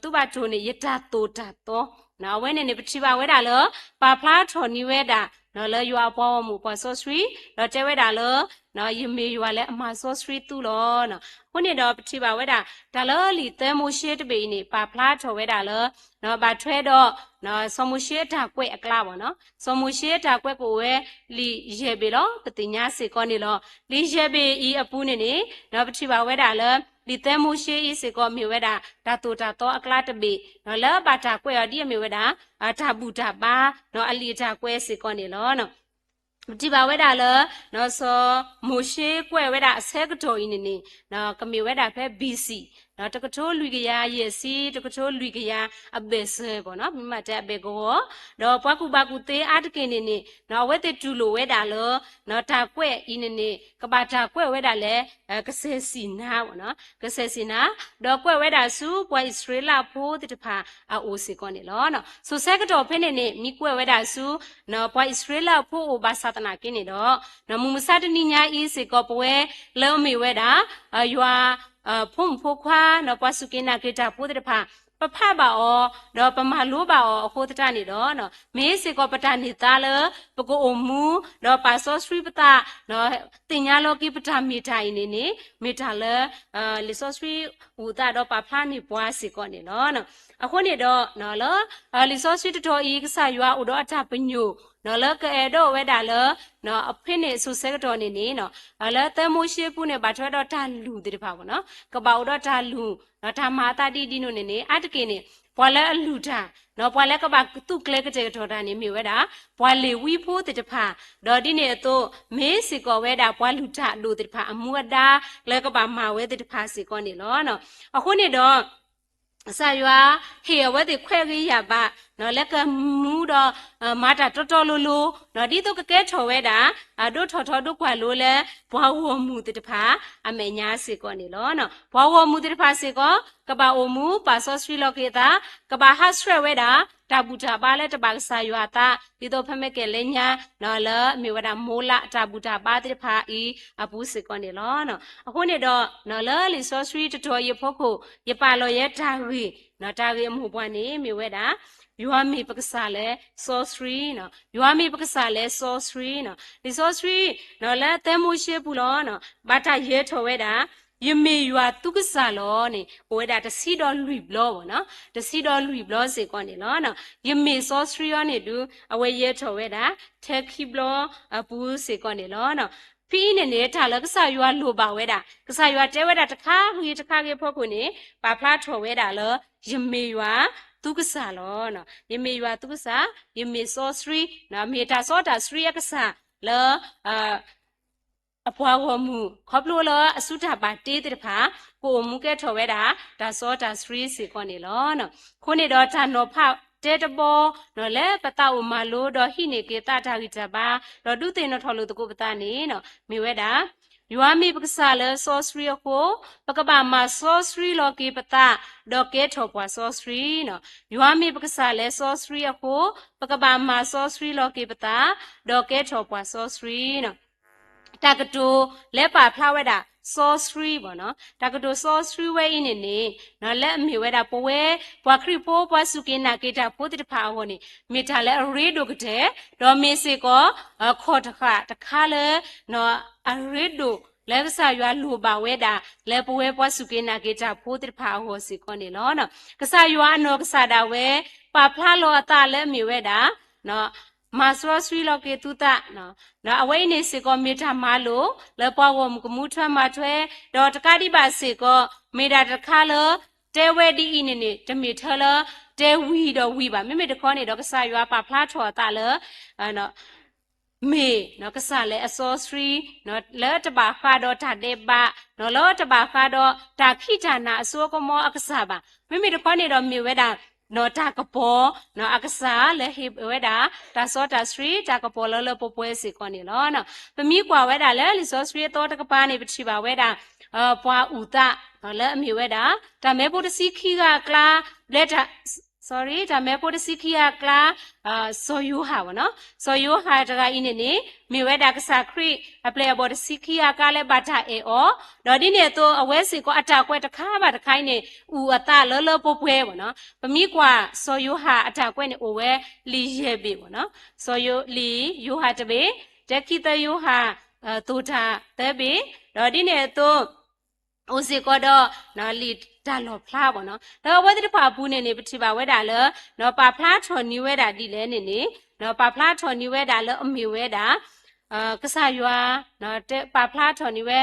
သုဘၣ်တိၢ်န့ၢ်ယတၢ်သိၣ်တၢ်သီ အဝဲန့ၣ်န့ၣ် ပထံၣ်ဘၣ်ဝဲဒၣ်လၢ ပာ်ဖျါထီၣ်န့ၢ်ဝဲဒၣ် လၢယွၤအပှၤဂီၢ်မုၢ်ပှၤစီဆှံ ဒီးတဲဝဲဒၣ်လၢ ယမ့ၢ်ယွၤလၢအမၤစီဆှံသုလီၤ. အဃိန့ၣ်ဒီးပထံၣ်ဘၣ်ဝဲဒၣ် တၢ်လၢလံာ်သၢမိၤၡ့တဘ့ၣ်အံၤန့ၣ် ပာ်ဖျါထီၣ်ဝဲဒၣ်လၢ ဘၣ်ထွဲဒီး စီၤမိၤၡ့အတၢ်ကွဲးအကျါဘၣ်နီၤ စီၤမိၤၡ့အတၢ်ကွဲးကအိၣ်ဝဲ လံာ်ယဲၢ်ဘ့ၣ်လီၤ ပသ့ၣ်ညါစ့ၢ်ကီးန့ၣ်လီၤ. လံာ်ယဲၢ်ဘ့ၣ်အံၤအပူၤန့ၣ်န့ၣ် ပထံၣ်ဘၣ်ဝဲဒၣ်လၢ လံာ်သၢမိၤၡ့အံၤစ့ၢ်ကီးမ့ၢ်ဝဲဒၣ် တၢ်သိၣ်တၢ်သီအကျါတဘ့ၣ် လၢဘၣ်တၢ်ကွဲးအီၤဒ်အမ့ၢ်ဝဲဒၣ် တၢ်ဘူၣ်တၢ်ဘါ အလံာ်အတၢ်ကွဲးစ့ၢ်ကီးန့ၣ်လီၤ. ပထံၣ်ဘၣ်ဝဲဒၣ်လၢ စီၤမိၤၡ့ကွဲးဝဲဒၣ်အဆၢကတီၢ်အံၤန့ၣ်န့ၣ် ကမ့ၢ်ဝဲဒၣ်ဖဲ ဘီၣ်စံၣ် တကထိလွံၢ်ကယၤယဲၢ်ဆံ တကထိလွံၢ်ကယၤအဘၢၣ်စၢၤဘၣ်နီၤ, မ့ၢ်မးတဲအဘၢၣ်ကဝီၤ, ဒီးပှၤကူၣ်ဘၣ်ကူၣ်သ့အါတက့ၢ်န့ၣ်န့ၣ် အဝဲသ့ၣ်တူၢ်လိာ်ဝဲဒၣ်လၢ တၢ်ကွဲးအံၤန့ၣ်န့ၣ် ကဘၣ်တၢ်ကွဲးဝဲဒၣ်လၢ ကစဲၢ်စံၣ်နါဘၣ်နီၤ, ကစဲၢ်စံၣ်နါ, ဒီးကွဲးဝဲဒၣ်ဆူပှၤအံၣ်စရ့လးဖိသ့ၣ်တဖၣ်အအိၣ်စ့ၢ်ကီးန့ၣ်လီၤ. စိၤဆၢကတီၢ်ဖဲန့ၣ်န့ၣ် မ့ၢ်ကွဲးဝဲဒၣ်ဆူ ပှၤအံၣ်စရ့လးဖိအအိၣ်ဘၣ်ဆၣ်သနာ်က့န့ၣ်ဒီး မုၢ်မဆါတနံၤညါအံၤစ့ၢ်ကီး ပဝဲလၢအမ့ၢ်ဝဲဒၣ် ယွၤ ဖိမုၣ်ဖိခွါ ပှၤစူၢ်က့ၤနာ်က့ၤတၢ်ဖိသ့ၣ်တဖၣ် ပဖးဘၣ်အီၤ ဒီးပမၤလိဘၣ်အီၤအဃိသတးန့ၣ်ဒီး မ့ၢ်စ့ၢ်ကီးပတၢ်န့ၢ်သါလၢ ပကအိၣ်မူ ဒီးပာ်စီဆှံပသး သ့ၣ်ညါလီၤက့ၤပတၢ်မ့ၢ်တၢ်အံၤန့ၣ်န့ၣ် မ့ၢ်တၢ်လၢ လံာ်စီဆှံအိၣ်သးဒီးပာ်ဖျါန့ၢ်ပှၤစ့ၢ်ကီးန့ၣ်လီၤ. အဃိန့ၣ်ဒီး လၢ လံာ်စီဆှံတတီၤအံၤ ကစၢ်ယွၤအိၣ်ဒီးအတၢ်ပညိၣ် လၢကအဲၣ်ဒိးဝဲဒၣ်လၢ ဖဲန့ၣ်စိၤဆၢကတီၢ်န့ၣ်န့ၣ် လၢသၢမိၤၡ့ပူၤန့ၣ် ဘၣ်ထွဲဒီးတၢ်လုၢ်သ့ၣ်တဖၣ်ဘၣ်နီၤ, ကဘၣ်အိၣ်ဒီးတၢ်လုၢ် တၢ်မၤအသးဒ်ဒ်န့ၣ်န့ၣ် အါတက့ၢ်န့ၣ် ပှၤလၢအလုၢ်တၢ် ပှၤလၢကဘၣ်သူၣ်ကျဲၤကတဲာ်ကတီၤတၢ်န့ၣ် မ့ၢ်ဝဲဒၣ် ပှၤလ့ၤဝံဖိသ့ၣ်တဖၣ်, ဒီးဒ်န့ၣ်အသိး မ့ၢ်စ့ၢ်ကီးဝဲဒၣ် ပှၤလုၢ်တၢ်အဒိၣ်သ့ၣ်တဖၣ် အမူအဒါ လၢကဘၣ်မၤဝဲသ့ၣ်တဖၣ်စ့ၢ်ကီးန့ၣ်လီၤ. အဃိန့ၣ်ဒီး ကစၢ်ယွၤဟ့ၣ်အဝဲသ့ၣ်ခွဲးဂ့ၤယာ်ဘၣ် လၢကမူဒီး မၤတၢ်တီတီလိၤလိၤ ဒ်သိးကကဲထီၣ်ဝဲဒၣ် ဒိၣ်ထီၣ်ထီဒိၣ်ကွၢ်လိလၢ ပှၤဂီၢ်မုၢ်သ့ၣ်တဖၣ် အမဲာ်ညါစ့ၢ်ကီးန့ၣ်လီၤ. ပှၤဂီၢ်မုၢ်သ့ၣ်တဖၣ်စ့ၢ်ကီး ကဘၣ်အိၣ်မူပာ်စီဆှံလီၤက့ၤအသး, ကဘၣ်ဟးဆှဲးဝဲဒၣ် တၢ်ဘူၣ်တၢ်ဘါလၢတဘၣ်ကစၢ်ယွၤအသး ဒ်သိးဖဲမ့ၢ်ကဲလဲၣ်ညါ လၢမ့ၢ်ဝဲဒၣ်မိၤလးတၢ်ဘူၣ်တၢ်ဘါသ့ၣ်တဖၣ်အံၤအပူၤစ့ၢ်ကီးန့ၣ်လီၤ. အဃိန့ၣ်ဒီး လၢလံာ်စီဆှံတတီၤအံၤအဖီခိၣ် ယပာ်လီၤယဲတၢ်ဂ့ၢ် တၢ်ဂ့ၢ်အမိၢ်ပှၢ်န့ၣ် မ့ၢ်ဝဲဒၣ် ယွၤမ့ၢ်ပကစၢ်လၢစီဆှံ, ယွၤမ့ၢ်ပကစၢ်လၢစီဆှံ, လံာ်စီဆှံ လၢသၢမိၤၡ့ပူၤလီၤ ဘၣ်တၢ်ယဲၤထီၣ်ဝဲဒၣ် ယမ့ၢ်ယွၤသုကစၢ်လီၤန့ၣ် အိၣ်ဝဲဒၣ်တဆံဒီးလွံၢ်ဘျီဘၣ်နီၤ, တဆံဒီးလွံၢ်ဘျီစ့ၢ်ကီးန့ၣ်လီၤ. ယမ့ၢ်စီဆှံအီၤန့ၣ်ဒုး အဝဲယဲၤထီၣ်ဝဲဒၣ် ထဲခံဘျီအပူၤစ့ၢ်ကီးန့ၣ်လီၤ. ဖဲအံၤန့ၣ်န့ၣ် တၢ်လၢကစၢ်ယွၤလိၣ်ဘၣ်ဝဲဒၣ် ကစၢ်ယွၤတဲဝဲဒၣ်တခါဂ့ၤတခါဂ့ၤအဖီခိၣ်န့ၣ် ပာ်ဖျါထီၣ်ဝဲဒၣ်လၢ ယမ့ၢ်ယွၤသုကစၢ်လီၤ. ယမ့ၢ်ယွၤသုကစၢ်, ယမ့ၢ်စီဆှံ, မ့ၢ်တၢ်စီတၢ်ဆှံအကစၢ်လၢ အပှၤဂီၢ်မုၢ် ခီဖျိလၢအစုတၢ်ဘၣ်တ့သ့ၣ်တဖၣ် ကအိၣ်မူကဲထီၣ်ဝဲဒၣ် တၢ်စီတၢ်ဆှံစ့ၢ်ကီးန့ၣ်လီၤ. အဃိန့ၣ်ဒီးတၢ်နီၤဖးတဲတဘီ လၢပသးအိၣ်မၤလိ ဒီးဟံးန့ၢ်က့ၤသးတၢ်ဂံၢ်တၢ်ဘါ ဒီးဒုးသ့ၣ်နီၣ်ထီၣ်လိာ်သကိးပသးန့ၣ် မ့ၢ်ဝဲဒၣ် ယွၤမ့ၢ်ပကစၢ်လၢစီဆှံအဃိ ပကဘၣ်မၤစီဆှံလီၤက့ၤပသး ဒီးကဲထီၣ်ပှၤစီဆှံ. ယွၤမ့ၢ်ပကစၢ်လၢစီဆှံအဃိ ပကဘၣ်မၤစီဆှံလီၤက့ၤပသး ဒီးကဲထီၣ်ပှၤစီဆှံ တၢ်ကတိၤလၢပာ်ဖျါဝဲဒၣ်စီဆှံဘၣ်နီၤ, တၢ်ကတိၤစီဆှံဝဲအံၤန့ၣ်န့ၣ် လၢအမ့ၢ်ဝဲဒၣ်ပဝဲ ပှၤခရံာ်ဖိ ပှၤစူၢ်က့ၤနာ်က့ၤတၢ်ဖိသ့ၣ်တဖၣ်အဂီၢ်န့ၣ် မ့ၢ်တၢ်လၢအရ့ဒိၣ်ကတၢၢ်, ဒီးမ့ၢ်စ့ၢ်ကီး ခီၣ်တဃာ်တခါလၢ အရ့ဒိၣ်လၢကစၢ်ယွၤလိၣ်ဘၣ်ဝဲဒၣ် လၢပဝဲပှၤစူၢ်က့ၤနာ်က့ၤတၢ်ဖိသ့ၣ်တဖၣ်အဂီၢ်စ့ၢ်ကီးန့ၣ်လီၤ. ကစၢ်ယွၤအနီၢ်ကစၢ်ဒၣ်ဝဲ ပာ်ဖျါလီၤအသးလၢအမ့ၢ်ဝဲဒၣ် မၤစီဆှံလီၤက့ၤသုသး, အဝဲအံၤန့ၣ်စ့ၢ်ကီးမ့ၢ်တၢ်မၤလိာ် လၢပှၤဂီၢ်မုၢ်ကမူထွဲမၤထွဲ, ဒီးတကးဒံးဘၣ်စ့ၢ်ကီး မ့ၢ်ဒၣ်တခါလၢ တဲဝဲဒ်အံၤန့ၣ်န့ၣ် တမ့ၢ်ထဲလၢ တဲဝံၤဒီးဝံၤဘၣ်. မ့မ့ၢ်တခီန့ၣ်ဒီး ကစၢ်ယွၤပာ်ဖျါထီၣ်အသးလၢ မ့ၢ်ကစၢ်လၢအစီဆှံ လၢတဘၣ်ဃးဒီးတၢ်ဒဲးဘး, လၢတဘၣ်ဃးဒီးတၢ်ခံးတၢ်နၤအစိအကမီၤအကစၢ်ဘၣ်. မ့မ့ၢ်တခီန့ၣ်ဒီးမ့ၢ်ဝဲဒၣ် တၢ်ကပီၤအကစၢ်လၢဟ့ၣ်ဝဲဒၣ် တၢ်စီတၢ်ဆှံ တၢ်ကပီၤလၢလၢပှဲၤပှဲၤစ့ၢ်ကီးန့ၣ်လီၤ. ပမ့ၢ်ကွၢ်ဝဲဒၣ်လၢလံာ်စီဆှံအသီတကပၤန့ၣ် ပထံၣ်ဘၣ်ဝဲဒၣ် ပှၤအုၣ်သး လၢအမ့ၢ်ဝဲဒၣ် တၢ်မဲဖိတဆံခံဂၤအကျါ ဘျဲတၢ် sorry တၢ်မဲဖိတဆံခံဂၤအကျါ စီၤယိၤဟၣ်ဘၣ်နီၤ. စီၤယိၤဟၣ်တဂၤအံၤန့ၣ်န့ၣ် မ့ၢ်ဝဲဒၣ်ကစၢ်ခရံာ်အပျဲၢ်အဘီၣ်တဆံခံဂၤအကျါလၢဘၣ်တၢ်အဲၣ်အီၤ, ဒီးဒ်န့ၣ်အသိး အဝဲစ့ၢ်ကီးအတၢ်ကွဲးတခါဘၣ်တခါအံၤန့ၣ် အုၣ်အသးလၢလၢပှဲၤပှဲၤဘၣ်နီၤ. ပမ့ၢ်ကွၢ်စီၤယိၤဟၣ်အတၢ်ကွဲးန့ၣ်အိၣ်ဝဲလံာ်ယဲၢ်ဘ့ၣ်ဘၣ်နီၤ. စီၤယိၤ လံာ်ယိၤဟၣ်တဘ့ၣ် တၢ ခံ သၢ ယိၤဟၣ် သိၣ်တၢ်သၢဘ့ၣ်, ဒီးဒ်န့ၣ်အသိး အိၣ်စ့ၢ်ကီးဒီး လံာ်တၢ်လီၣ်ဖျါဘၣ်နီၤ. လၢအဝဲသ့ၣ်တဖၣ်အပူၤန့ၣ်န့ၣ် ပထံၣ်ဘၣ်ဝဲဒၣ်လၢ ပာ်ဖျါထီၣ်န့ၢ်ဝဲဒၣ်ဒ်လဲၣ်န့ၣ်န့ၣ် ပာ်ဖျါထီၣ်န့ၢ်ဝဲဒၣ်လၢအမ့ၢ်ဝဲဒၣ် ကစၢ်ယွၤ ပာ်ဖျါထီၣ်န့ၢ်ဝဲ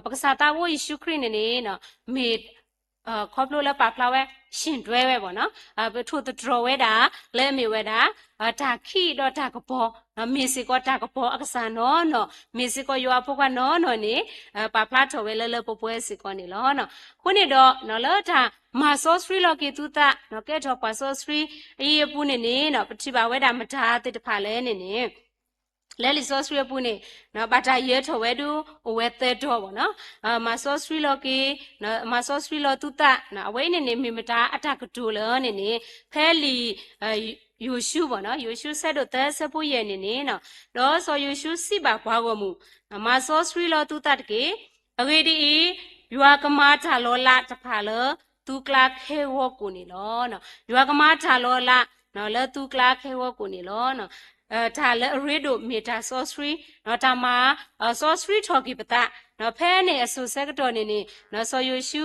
ပကစၢ်သးဘိယ့ၣ်ၡူးခရံာ်န့ၣ်န့ၣ် မ့ၢ် ခီဖျိလၢပာ်ဖျါဝဲ ယှဉ်တွဲဝဲပေါ့နော်, ပထိၣ်သတြီၤဝဲဒၣ် လၢအမ့ၢ်ဝဲဒၣ် တၢ်ခံးဒီးတၢ်ကပီၤ, မ့ၢ်စ့ၢ်ကီးတၢ်ကပီၤအကစၢ်နီၢ်နီၢ်, မ့ၢ်စ့ၢ်ကီးယွၤအဖိခွါနီၢ်နီၢ်န့ၣ် ပာ်ဖျါထီၣ်ဝဲလၢလၢပှဲၤပှဲၤစ့ၢ်ကီးန့ၣ်လီၤ. အဃိန့ၣ်ဒီး လၢတၢ်မၤစီဆှံလီၤက့ၤသုသး ကဲထီၣ်ပှၤစီဆှံအံၤအပူၤန့ၣ်န့ၣ် ပထံၣ်ဘၣ်ဝဲဒၣ်မတၤသ့ၣ်တဖၣ်လဲၣ်န့ၣ်န့ၣ် လၢလံာ်စီဆှံအပူၤန့ၣ် ဘၣ်တၢ်ယၢၤထီၣ်ဝဲဒၣ်အိၣ်ဝဲသၢတီၤဘၣ်နီၤ, မၤစီဆှံလီၤက့ၤ, မၤစီဆှံလီၤသုသး, အဝဲအံၤန့ၣ်န့ၣ် မ့ၢ်မတၤအတၢ်ကတိၤလၢန့ၣ်န့ၣ် ဖဲလံာ် ယိၤၡူဘၣ်နီၤ, ယိၤၡူဆၢဒိၣ်သၢဆၢဖိယဲၢ်န့ၣ်န့ၣ်, ဒီးစီၤယိၤၡူစံးဘၣ်ပှၤဂီၢ်မုၢ်, မၤစီဆှံလီၤသုသးတက့ၢ်. အဂ့ၢ်ဒ်အံၤ, ယွၤကမၤတၢ်လီၤလးတဖၣ်လၢသုကျါခဲဂီၤကိာ်န့ၣ်လီၤ. ယွၤကမၤတၢ်လီၤလး လၢသုကျါခဲဂီၤကိာ်န့ၣ်လီၤ. တၢ်လၢအရ့ဒိၣ်မ့ၢ်တၢ်စီဆှံ, တၢ်မၤစီဆှံထီၣ်က့ၤပသး, ဖဲန့ၣ်အစိၤဆၢကတီၢ်န့ၣ်န့ၣ် စီၤယိၤၡူ,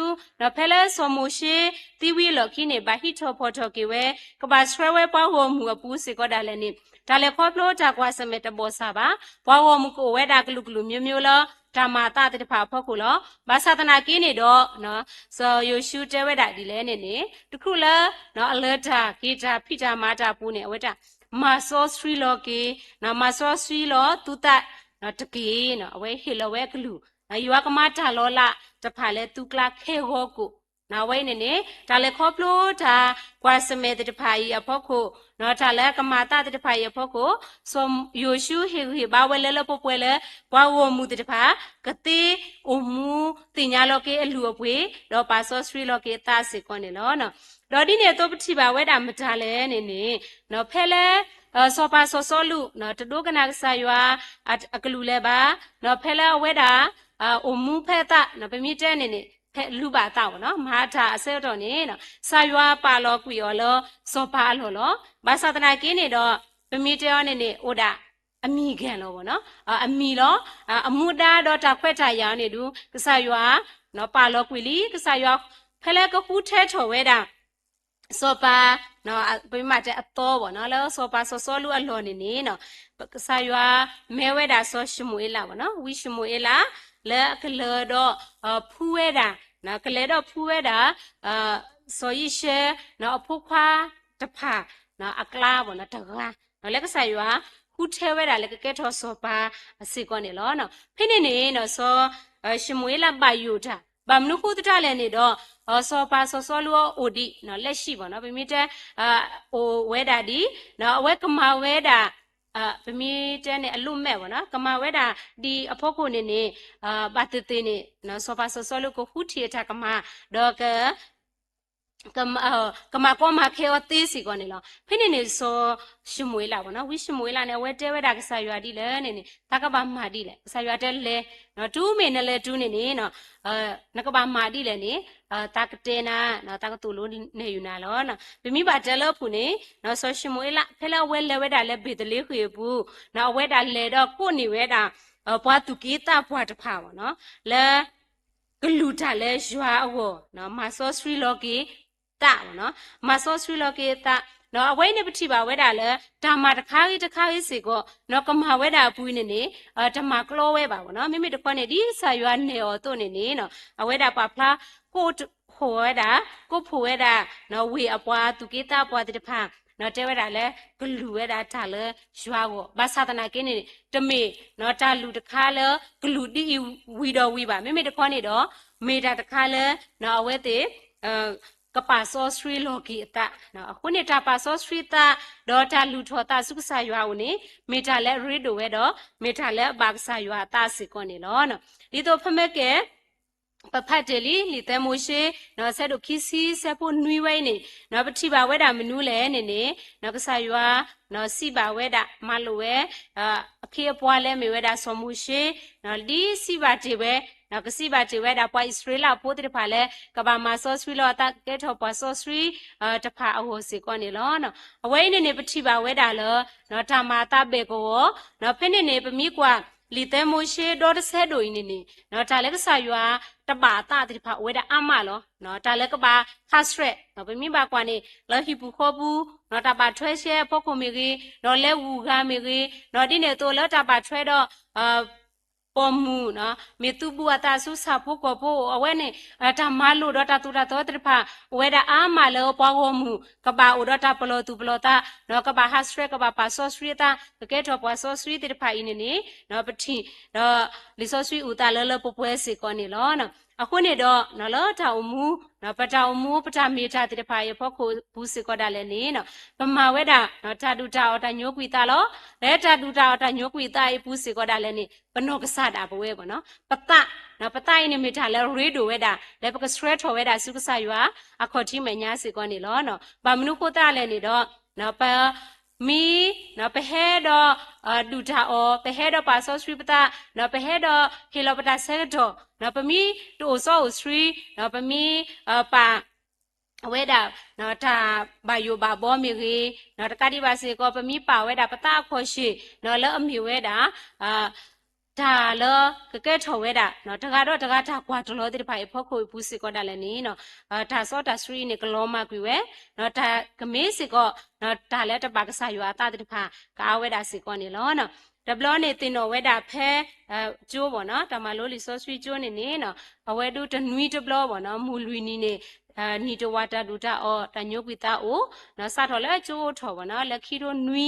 ဖဲလၢစီၤမိၤၡ့သံဝံၤအလီၢ်ခံန့ၣ် ဘၣ်ဟံးထီၣ်ဖီၣ်ထီၣ်က့ၤဝဲ ကဘၣ်ဆှၢဝဲပှၤဂီၢ်မုၢ်အပူၤစ့ၢ်ကီးဒၣ်လဲာ်န့ၣ် တၢ်လဲၤခီဖျိတၢ်ကွၢ်ဆၢၣ်မဲာ်တဘၣ်ဆၣ်ဘၣ်, ပှၤဂီၢ်မုၢ်ကအိၣ်ဝဲဒၣ်ကလုာ်ကလုာ်မျိုးမျိုးလၢ တၢ်မၤအသးသ့ၣ်တဖၣ်အဖီခိၣ်လီၤ. ဘၣ်ဆၣ်သနာ်က့န့ၣ်ဒီး စီၤယိၤၡူတဲဝဲဒၣ်ဒ်လဲၣ်န့ၣ်န့ၣ် တချုးလၢ အလၢတၢ်က့ၤတၢ်ဖံးတၢ်မၤတၢ်အပူၤန့ၣ် အဝဲဒၣ် မၤစီဆှံလီၤက့ၤ, မၤစီဆှံလီၤသုသးတက့ၢ်. အဝဲဟ့ၣ်လီၤဝဲအကလုၢ်, ယွၤကမၤတၢ်လီၤလးတဖၣ်လၢသုကျါခဲဂီၤကိာ်, အဝဲအံၤန့ၣ်န့ၣ် တၢ်လဲၤခီဖျိတၢ်ကွၢ်ဆၢၣ်မဲာ်သ့ၣ်တဖၣ်အံၤအဖီခိၣ်, တၢ်လၢကမၤအသးသ့ၣ်တဖၣ်အံၤအဖီခိၣ်, စီၤယိၤၡူဟ့ၣ်ဂံၢ်ဟ့ၣ်ဘါဝဲလၢလၢပှဲၤပှဲၤလၢ ပှၤဂီၢ်မုၢ်သ့ၣ်တဖၣ် ကသ့အိၣ်မူသ့ၣ်ညါလီၤက့ၤအလုၢ်အပှ့ၤ, ဒီးပာ်စီဆှံလီၤက့ၤအသးစ့ၢ်ကီးန့ၣ်လီၤ. ဒီးဒ်န့ၣ်အသိးပထံၣ်ဘၣ်ဝဲဒၣ်မတၤလဲၣ်န့ၣ်န့ၣ်, ဖဲလၢ စီၤပၤစီၤစီလူး တဒိကနၣ်ကစၢ်ယွၤအကလုၢ်လၢၤဘၣ်, ဖဲလၢအဝဲဒၣ် အိၣ်မူဖဲအသး ပမ့ၢ်တဲန့ၣ်န့ၣ် ဖဲလူၤဘၣ်အသးဘၣ်နီၤ, မၤတၢ်အဆၢကတီၢ်န့ၣ် ကစၢ်ယွၤပာ်လီၤကွံာ်အီၤလၢစီၤပၤအလီၢ်လီၤ. ဘၣ်ဆၣ်သနာ်က့န့ၣ်ဒီး ပမ့ၢ်တဲအီၤန့ၣ်န့ၣ် အိၣ်ဒၣ်အမံၤဂၤလီၤဘၣ်နီၤ, အမံၤလီၤ. အမူဒါဒီးတၢ်ခွဲးတၢ်ယာ်အီၤန့ၣ်ဒုး ကစၢ်ယွၤ ပာ်လီၤကွံာ်လံ, ကစၢ်ယွၤ ဖဲလၢကဃုထၢထီၣ်ဝဲဒၣ် စီၤပၤ ပမ့ၢ်တဲအသီဘၣ်နီၤ, လၢစီၤပၤစီၤစီလူးအလီၢ်န့ၣ်န့ၣ် ကစၢ်ယွၤမၢဝဲဒၣ်စီၤၡမူၤအ့လးဘၣ်နီၤ, ဝံၡမူၤအ့လး လၢအကလဲၤဒီး ဖှူဝဲဒၣ်, ကလဲၤဒီးဖှူဝဲဒၣ် စီၤယံၡဲ အဖိခွါတဖၣ် အကျါဘၣ်နီၤ တဂၤ လၢကစၢ်ယွၤ ဃုထၢဝဲဒၣ်လၢကကဲထီၣ်စီၤပၤ စ့ၢ်ကီးန့ၣ်လီၤ. ဖဲန့ၣ်န့ၣ် စီၤၡမူၤအ့လးဘၣ်ယိၣ်တၢ်, ဘၣ်မနုၤဃိသတးလဲၣ်န့ၣ်ဒီး စီၤပၤစီၤစီလူးအိၣ်ဒံး လၢၡံဘၣ်နီၤ, ပမ့ၢ်တဲ အိၣ်ဝဲဒၣ်ဒံး အဝဲကမၤဝဲဒၣ် ပမ့ၢ်တဲန့ၣ် အလိၣ်မဲာ်ဘၣ်နီၤ, ကမၤဝဲဒၣ်ဒ်အဖီခိၣ်န့ၣ်န့ၣ် ဘၣ်သ့ၣ်သ့ၣ်န့ၣ် စီၤပၤစီၤစီလူးကဃုထံၣ်အတၢ်ကမၣ် ဒီးက ကမၤကီမၤခဲအီၤသ့စ့ၢ်ကီးန့ၣ်လီၤ. ဖဲန့ၣ်န့ၣ် စီၤၡမူၤအ့လးဘၣ်နီၤ, ဝံၡမူၤအ့လးန့ၣ် အဝဲတဲဝဲဒၣ်ကစၢ်ယွၤဒ်လဲၣ်န့ၣ်န့ၣ် တၢ်ကဘၣ်မၤဒ်လဲၣ်, ကစၢ်ယွၤတဲလဲၤ, တုၤမ့ၢ်နလဲၤတုၤန့ၣ်န့ၣ် နကဘၣ်မၤဒ်လဲၣ်န့ၣ် တၢ်ကတဲနၤ, တၢ်ကသိၣ်လိနဲၣ်ယုာ်နၤလီၤ. ပမ့ၢ်ဘၣ်တဲလၢအပူၤန့ၣ် စီၤၡမူၤအ့လး ဖဲလၢအဝဲလဲၤဝဲဒၣ်လၢဘ့းသလ့ဃ့ၣ်အပူၤ အဝဲဒၣ်လဲၤဒီးကိးန့ၢ်ဝဲဒၣ် ပှၤသူၣ်က့သးပှၢ်တဖၣ်ဘၣ်နီၤ, လၢ ကလူၤတၢ်လၢယွၤအဂီၢ်, မၤစီဆှံလီၤက့ၤသးဘၣ်နီၤ, မၤစီဆှံလီၤက့ၤသး, အဝဲအံၤန့ၣ်ပထံၣ်ဘၣ်ဝဲဒၣ်လၢ တၢ်မၤတခါဂ့ၤတခါဂ့ၤစ့ၢ်ကီး ကမၤဝဲဒၣ်အပူၤအံၤန့ၣ်န့ၣ် တမၤကျီဝဲဘၣ်ဘၣ်နီၤ, မ့မ့ၢ်တခီန့ၣ် ဒ်ကစၢ်ယွၤနဲၣ်အီၤအသိးန့ၣ်န့ၣ် အဝဲဒၣ်ပာ်ဖျါ ကိးဖှိၣ်ဝဲဒၣ်, ကိးဖှိၣ်ဝဲဒၣ် ဝ့ၢ်အပှၤသူၣ်က့သးပှၢ်သ့ၣ်တဖၣ် တဲဝဲဒၣ်လၢ ကလူၤဝဲဒၣ်တၢ်လၢယွၤအဂီၢ်, ဘၣ်ဆၣ်သနာ်က့န့ၣ် တမ့ၢ်တၢ်လူၤတခါလၢကလူၤဒ်အံၤဝံၤဒီးဝံၤဘၣ်, မ့မ့ၢ်တခီန့ၣ်ဒီး မ့ၢ်တၢ်တခါလၢ အဝဲသ့ၣ် ကပာ်စီဆှံလီၤက့ၤအသး, အဃိန့ၣ် တၢ်ပာ်စီဆှံသး ဒီးတၢ်လူၤထီၣ်သးဆူကစၢ်ယွၤအအိၣ်န့ၣ် မ့ၢ်တၢ်လၢအရ့ဒိၣ်ဝဲဒီး မ့ၢ်တၢ်လၢအဘၣ်ကစၢ်ယွၤအသးစ့ၢ်ကီးန့ၣ်လီၤ. ဒ်သိးဖဲမ့ၢ်ကဲ ပဖးတ့ၢ်လံ လံာ်သဲမိၤၡ့ ဆၢဒိၣ်ခံဆံ ဆၢဖိနွံဝဲအံၤန့ၣ် ပထံၣ်ဘၣ်ဝဲဒၣ်မနုၤလဲၣ်န့ၣ်န့ၣ် ကစၢ်ယွၤ စံးဘၣ်ဝဲဒၣ် မၤလိာ်ဝဲ အခ့အပှၤလၢအမ့ၢ်ဝဲဒၣ်စီၤမိၤၡ့ ဒ်စံးဘၣ်တ့ၢ်ဝဲ ကစံးဘၣ်တ့ၢ်ဝဲဒၣ်ပှၤအံၣ်စရ့လးဖိသ့ၣ်တဖၣ်လၢ ကဘၣ်မၤစီဆှံလီၤအသးကကဲထီၣ်ပှၤစီဆှံတဖၣ်အဂီၢ်စ့ၢ်ကီးန့ၣ်လီၤ. အဝဲအံၤန့ၣ်န့ၣ် ပထံၣ်ဘၣ်ဝဲဒၣ်လၢ တၢ်မၤအသးဘဲၣ်ကဝီၤ ဖဲန့ၣ်န့ၣ် ပမ့ၢ်ကွၢ် လံာ်သဲမိၤၡ့ဒီတဆၢဒိၣ်အံၤန့ၣ်န့ၣ် တၢ်လၢကစၢ်ယွၤတဘၣ်အသးသ့ၣ်တဖၣ်အိၣ်ဝဲဒၣ်အါမးလီၤ. တၢ်လၢကဘၣ်ခးစှဲး ပမ့ၢ်ဘၣ်ကွၢ်န့ၣ် လၢဟံၣ်ပူၤဃီပူၤ တၢ်ဘၣ်ထွဲရှဲအဖီခိၣ်မ့ၢ်ဂ့ၤ ဒီးလဲၤဂုၤဂၤမ့ၢ်ဂ့ၤ ဒ်န့ၣ်အသိးလၢတၢ်ဘၣ်ထွဲဒီး ဂီၢ်မုၢ်, မ့ၢ်သုးဘူးအသးဆူဆၣ်ဖိကီၢ်ဖိအိၣ်, အဝဲန့ၣ် တၢ်မၤလိာ်ဒီးတၢ်သိၣ်တၢ်သီသ့ၣ်တဖၣ် အိၣ်ဝဲဒၣ်အါမးလၢပှၤဂီၢ်မုၢ် ကဘၣ်အိၣ်ဒီးတၢ်ပလီၢ်သူၣ်ပလီၢ်သး, ကဘၣ်ဟးဆှဲး ကဘၣ်ပာ်စီဆှံအသး, ကကဲထီၣ်ပှၤစီဆှံသ့ၣ်တဖၣ်အံၤန့ၣ်န့ၣ် ပထံၣ်ဒီး လံာ်စီဆှံအုၣ်သးလၢလၢပှဲၤပှဲၤစ့ၢ်ကီးန့ၣ်လီၤ. အဃိန့ၣ်ဒီး လၢတၢ်အိၣ်မူ ပတၢ်အိၣ်မူ ပတၢ်မ့ၢ်တၢ်သ့ၣ်တဖၣ်အံၤအဖီခိၣ်ပူၤစ့ၢ်ကီးဒၣ်လဲာ်န့ၣ် ပမၤဝဲဒၣ် တၢ်ဒုၣ်တၢ်အီၣ်တၢ်ညိကွံာ်သးလီၤ. လၢတၢ်ဒုၣ်တၢ်အီၣ်တၢ်ညိကွံာ်သးအံၤပူၤစ့ၢ်ကီးဒၣ်လဲာ်န့ၣ် ပနီၢ်ကစၢ်ဒၣ်ပဝဲဘၣ်နီၤ ပသး, ပသးအံၤန့ၣ်မ့ၢ်တၢ်လၢအရ့ဒိၣ်ဝဲဒၣ် လၢပကဆှၢထီၣ်ဝဲဒၣ်ဆူကစၢ်ယွၤအခီၣ်ထံးမဲာ်ညါစ့ၢ်ကီးန့ၣ်လီၤ. ဘၣ်မနုၤဃိသတးလဲၣ်န့ၣ်ဒီး ပ မ့ၢ် ပဟဲဒီး ဒုၣ်တၢ်အီၣ်, ပဟဲဒီးပာ်စီဆှံပသး, ပဟဲဒီးဟ့ၣ်လီၤပတၢ်ဆၢကတီၢ်, ပမ့ၢ်တအိၣ်စီအိၣ်ဆှံ, ပမ့ၢ် ပာ် ဝဲဒၣ် တၢ်ဘၣ်ယိၣ်ဘၣ်ဘီမ့ၢ်ဂ့ၤ, တကးဒံးဘၣ်စ့ၢ်ကီး ပမ့ၢ်ပာ်ဝဲဒၣ်ပသးအခီၣ်ဆ့ၣ် လၢအမ့ၢ်ဝဲဒၣ် တၢ်လၢကကဲထီၣ်ဝဲဒၣ် တဂၤဒီးတဂၤတၢ်ကွၢ်တလီၤသ့ၣ်တဖၣ်အံၤအဖီခိၣ်အံၤပူၤစ့ၢ်ကီးဒၣ်လဲာ်န့ၣ် တၢ်စီတၢ်ဆှံအံၤန့ၣ် ကလီၤမၢ်ကွံာ်ဝဲ တၢ်ကမ့ၢ်စ့ၢ်ကီး တၢ်လၢတဘၣ်ကစၢ်ယွၤအသးသ့ၣ်တဖၣ် ကအါဝဲဒၣ်စ့ၢ်ကီးန့ၣ်လီၤ. တဘျီန့ၣ်သ့ၣ်နီၣ်ဝဲဒၣ်ဖဲ ကၠိဘၣ်နီၤ တၢ်မၤလိလံာ်စီဆှံကၠိန့ၣ်န့ၣ် အဝဲဒၣ်တနွံတဘျီဘၣ်နီၤ မုၢ်လွံၢ်နံၤန့ၣ် နံၤတဝာ်တၢ်ဒုၣ်တၢ်အီၣ် တၢ်ညိကွံာ်သးအိၣ် စးထီၣ်လၢကၠိအိၣ်ထီၣ်ဘၣ်နီၤ လၢခံကထိနွံ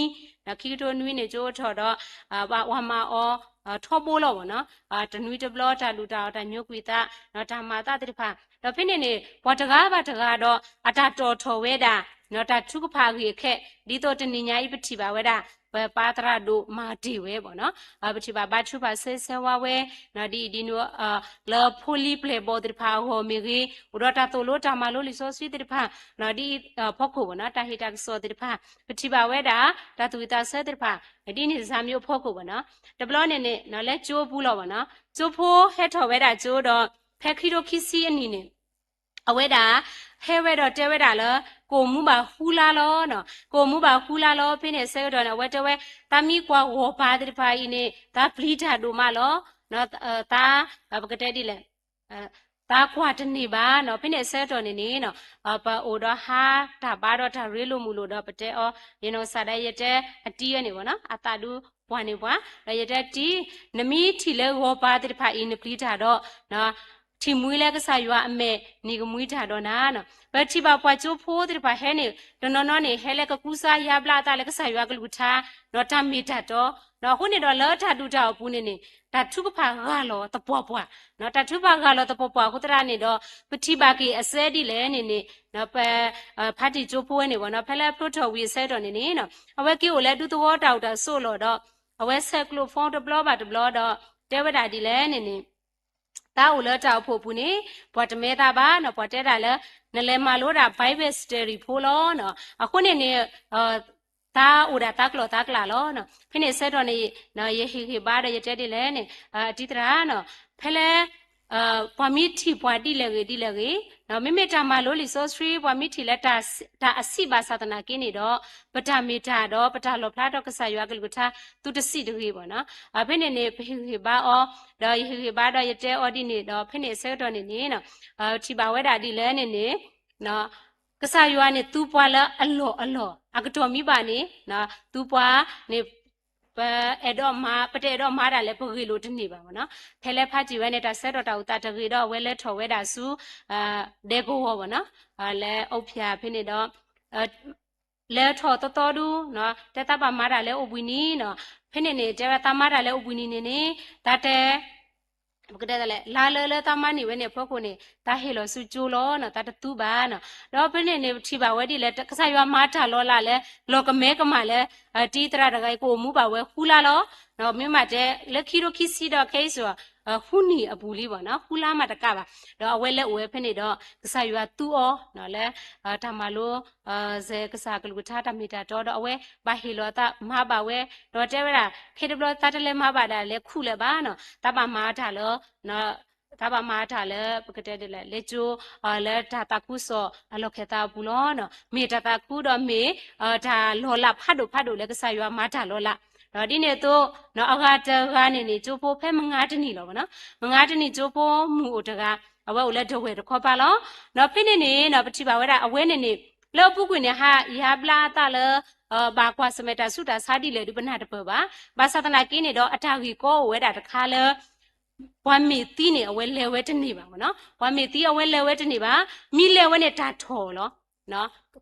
ခံကထိနွံန့ၣ်ကၠိအိၣ်ထီၣ်ဒီး ပှၤမၤအီၤထီဘိလီၤဘၣ်နီၤ တနွံတဘျီတၢ်ဒုၣ်တၢ်အီၣ်တၢ်ညိကွံာ်သး တၢ်မၤအသးသ့ၣ်တဖၣ် ဒီးဖဲန့ၣ်န့ၣ် ပှၤတဂၤဘၣ်တဂၤဒီး အတၢ်တီၣ်ထီၣ်ဝဲဒၣ် တၢ်ထုကဖၣ်အဂ့ၢ်အခဲ ဒ်သိးတနံၤညါအံၤပထံၣ်ဘၣ်ဝဲဒၣ် ပပၢ်သရၣ်ဒိၣ်မၤတ့ၢ်ဝဲဘၣ်နီၤ ပထံၣ်ဘၣ်ဘါထုကဖၣ်ဆၢဆၢဝါဝဲ ဒ်အံၤဒ်နုၤ လၢဖိလံၤပျဲၢ်ဘီၣ်သ့ၣ်တဖၣ်အဂီၢ်မ့ၢ်ဂ့ၤ အိၣ်ဒီးတၢ်သိၣ်လိတၢ်မၤလိလံာ်စီဆှံသ့ၣ်တဖၣ် ဒ်အံၤအဖီခိၣ်ဘၣ်နီၤ တၢ်ဟ့ၣ်တၢ်ကစီၣ်သ့ၣ်တဖၣ် ပထံၣ်ဘၣ်ဝဲဒၣ် တၢ်သူၣ်ဝံၣ်သးဆၢသ့ၣ်တဖၣ် ဒ်န့ၣ်စၢ်မံၤအဖီခိၣ်ဘၣ်နီၤ တဘျီန့ၣ်န့ၣ် လၢကၠိပူၤလီၤဘၣ်နီၤ ကၠိဖိဟဲထီၣ်ဝဲဒၣ်ကၠိဒီး ဖဲခံကထိခံဆံအနံၤန့ၣ် အဝဲဒၣ် ဟဲဝဲဒီးတဲဝဲဒၣ်လၢ ကအိၣ်မူဘၣ်ဃုလါလီၤနီၤ ကအိၣ်မူဘၣ်ဃုလါလီၤ ဖဲန့ၣ်အဆၢကတီၢ်န့ၣ် အဝဲတဲဝဲ သးမံကွၢ်ဂီၢ်ပၤသ့ၣ်တဖၣ်အံၤန့ၣ် သးပျံၤတၢ်ဒိၣ်မးလီၤ သး ပကတဲဒ်လဲၣ် သးကွၢ်တန့ၢ်ဘၣ်နီၤ ဖဲန့ၣ်အဆၢကတီၢ်န့ၣ်န့ၣ် ပအိၣ်ဒီးဟါတၢ်ဘါဒီးတၢ်ရ့လိာ်မုာ်လိာ်ဒီးပတဲအီၤ ယနီၢ်ကစၢ်ဒၣ်ယတဲအတံၤဝဲန့ၣ်ဘၣ်နီၤ အသးဒူပှၢ်န့ၢ်ပှၤ ဒီးယတဲတံၤ နမ့ၢ်ထံၣ်လၢဂီၢ်ပၤသ့ၣ်တဖၣ်အံၤ နပျံၤတၢ်ဒီး ထံၣ်မှံလၢကစၢ်ယွၤအမဲာ် န့ၢ်ကမှံတၢ်ဒီးနၤနီၤ ပထံၣ်ဘၣ်ပှၤကၠိဖိသ့ၣ်တဖၣ်ဟဲန့ၣ် တနီၤနီၤန့ၣ် ဟဲလၢကကူစါယါဘျါအသးလၢကစၢ်ယွၤကလုၢ်ကထါ ဒီးတၢ်မ့ၢ်တၢ်တီ ဒီးအဃိန့ၣ်ဒီးလၢတၢ်ဒုၣ်တၢ်အီၣ်ပူၤန့ၣ်န့ၣ် တၢ်ထုကဖၣ်ဂၢ်လီၤသပှၢ်ပှၢ် တၢ်ထုကဖၣ်ဂၢ်လီၤသပှၢ်ပှၢ်အဃိသတးန့ၣ်ဒီး ပထံၣ်ဘၣ်က့ၤအစဲဒ်လဲၣ်န့ၣ်န့ၣ် ပ ဖါတံၢ်ကၠိဖိဝဲန့ၣ်ဘၣ်နီၤ ဖဲလၢဖျိထီၣ်ဝံၤအဆၢကတီၢ်န့ၣ်န့ၣ် အဝဲက့ၤအိၣ်လၢဒူသဝီတၢ်အိၣ်တၢ်ဆိးလီၢ်ဒီး အဝဲဆဲးကျိး phone တဘျီဘၣ်တဘျီဒီး တဲဝဲဒၣ်ဒ်လဲၣ်န့ၣ်န့ၣ် သးအိၣ်လၢတၢ်အိၣ်ဖှိၣ်ပူၤန့ၣ် ပှၤတမဲသးဘၣ်နီၤ ပှၤတဲဒၣ်လၢ နလဲၤမၤလိဒၣ် Bible study ဖိလီၤနီၤ အဃိန့ၣ်န့ၣ် သးအိၣ်ဒၣ်သးကျီၢ်သးကျးလီၤနီၤ ဖဲန့ၣ်အဆၢကတီၢ်န့ၣ် ယဟ့ၣ်ဂံၢ်ဘါဒီးယတဲဒ်လဲၣ်န့ၣ် အတံၤသရၣ်နီၤ ဖဲလၢ ပှၤမ့ၢ်ထံၣ်ပှၤဒ်လဲၣ်ဂ့ၤဒ်လဲၣ်ဂ့ၤ မ့မ့ၢ်တၢ်မၤလိလံာ်စီဆှံ ပှၤမ့ၢ်ထံၣ်လၢတၢ်အဆံးဘၣ်ဆၣ်သနာ်က့န့ၣ်ဒီး ပတၢ်မ့ၢ်တၢ်ဒီးပတၢ်လီၣ်ဖျါထီၣ်ကစၢ်ယွၤကလုၢ်ကထါ သုတစံးတဂ့ၤဘၣ်နီၤ ဖဲန့ၣ်န့ၣ် ပဟ့ၣ်ဂံၢ်ဘါအီၤ ဒီးယဟ့ၣ်ဂံၢ်ဘါဒီးယတဲအီၤဒ်န့ၣ်ဒီး ဖဲန့ၣ်အဆၢကတီၢ်န့ၣ်န့ၣ် ထံၣ်ဘၣ်ဝဲဒၣ်ဒ်လဲၣ်န့ၣ်န့ၣ် ကစၢ်ယွၤန့ၣ်သူပှၤလၢအလီၢ်အလီၢ် အကတီၢ်မံၤဘၣ်န့ၣ် သူပှၤန့ၣ် ပအဲၣ်ဒိးမၤ ပတအဲၣ်ဒိးမၤတၢ်လၢပဂ့ၢ်လိာ်တန့ၢ်ဘၣ်မ့ၢ်နီၤ ဖဲလၢဖါတံၢ်ဝဲန့ၣ် တၢ်ဆၢထီၣ်တၢ်အိၣ်သးတဂ့ၤဒီးအဝဲလဲၤထီၣ်ဝဲဒၣ်ဆူ ဒဲကဝီၤမ့ၢ်နီၤ လဲၤအိၣ်ဖျဲၣ်ဖဲန့ၣ်ဒီး လဲၤထီၣ်သီသီဒူ တဲသးဘၣ်မၤတၢ်လၢအိၣ်ဘှံးနံၤနီၤ ဖဲန့ၣ်န့ၣ် တဲဝဲသးမၤတၢ်လၢအိၣ်ဘှံးနံၤန့ၣ်န့ၣ် သးတဲ ပကတဲလဲၣ် လါလၢလၢသးမၤန့ၢ်ဝဲန့ၣ်အဖီခိၣ်န့ၣ် သးဟ့ၣ်လီၤဆူကၠိလီၤနီၤ သးတသူဘၣ်နီၤ ဒီးဖဲန့ၣ်န့ၣ် ပထံၣ်ဘၣ်ဝဲဒ်လဲၣ် ကစၢ်ယွၤမၤတၢ်လီၤလးလၢ လီၤကမဲကမၣ်လၢ တံၤသရၣ်တဂၤအံၤ ကအိၣ်မူဘၣ်ဝဲဃုလါလီၤ မ့ၢ်မးတဲ လၢခံကထိခံဆံဒီးခဲအံၤစ့ၢ် ဃုနံၣ်အပူၤလံဘၣ်နီၤ ဃုလါမးတကးဘၣ် ဒီးအဝဲလဲၤအိၣ်ဝဲဖဲန့ၣ်ဒီး ကစၢ်ယွၤသူအီၤလၢ တၢ်မၤလိ စဲးကစၢ်ကလုၢ်ကထါတၢ်မ့ၢ်တၢ်တီဒီးအဝဲဘၣ်ဟ့ၣ်လီၤသးမၤဘၣ်ဝဲ ဒီးတဲဝဲဒၣ် ခဲတဘျီသးတလဲၤမၤဘၣ်ဒၣ်လဲၤခူၣ်လၢၤဘၣ်နီၤ သးဘၣ်မၤတၢ်လၢ သးဘၣ်မၤတၢ်လၢ ပကတဲဒ်လဲၣ် လၢကၠိ လၢတၢ်သးခုကစီၣ်အလီၢ်ခၢၣ်သးအပူၤလီၤနီၤ မ့ၢ်တၢ်သးခုဒီးမ့ၢ် တၢ်လီၤလးဖးဒိၣ်ဖးဒိၣ်လၢကစၢ်ယွၤမၤတၢ်လီၤလး ဒီးဒ်န့ၣ်အသိး အဂၤတဂၤန့ၣ်န့ၣ် ကၠိဖိဖဲမုၢ်ဂၤတနံၣ်လီၤနီၤ မုၢ်ဂၤတနံၣ်ကၠိဖိမုၢ်အိၣ်တဂၤ အဝဲအိၣ်လၢဒဝဲၢ်တခီပၤလီၤ ဒီးဖဲန့ၣ်န့ၣ်နီၤ ပထံၣ်ဘၣ်ဝဲဒၣ်အဝဲန့ၣ်န့ၣ် လၢအပူၤကွံာ်န့ၣ် ဟးယါဘျါအသးလၢ ဘၣ်ကွၢ်ဆၢၣ်မဲာ်တၢ်ဆူးတၢ်ဆါဒ်လဲၣ်ဒုးပနၢ်တပၢၢ်ဘၣ်. ဘၣ်ဆၣ်သနာ်က့န့ၣ်ဒီး အတၢ်ဂ့ၢ်ကီအိၣ်ဝဲဒၣ်တခါလၢ ပှၤမ့ၢ်သံန့ၣ် အဝဲလဲၤဝဲတန့ၢ်ဘၣ်မ့ၢ်နီၤ. ပှၤမ့ၢ်သံအဝဲလဲၤဝဲတန့ၢ်ဘၣ်. မ့ၢ်လဲၤဝဲန့ၣ်တၢ်ထီၣ်လီၤ.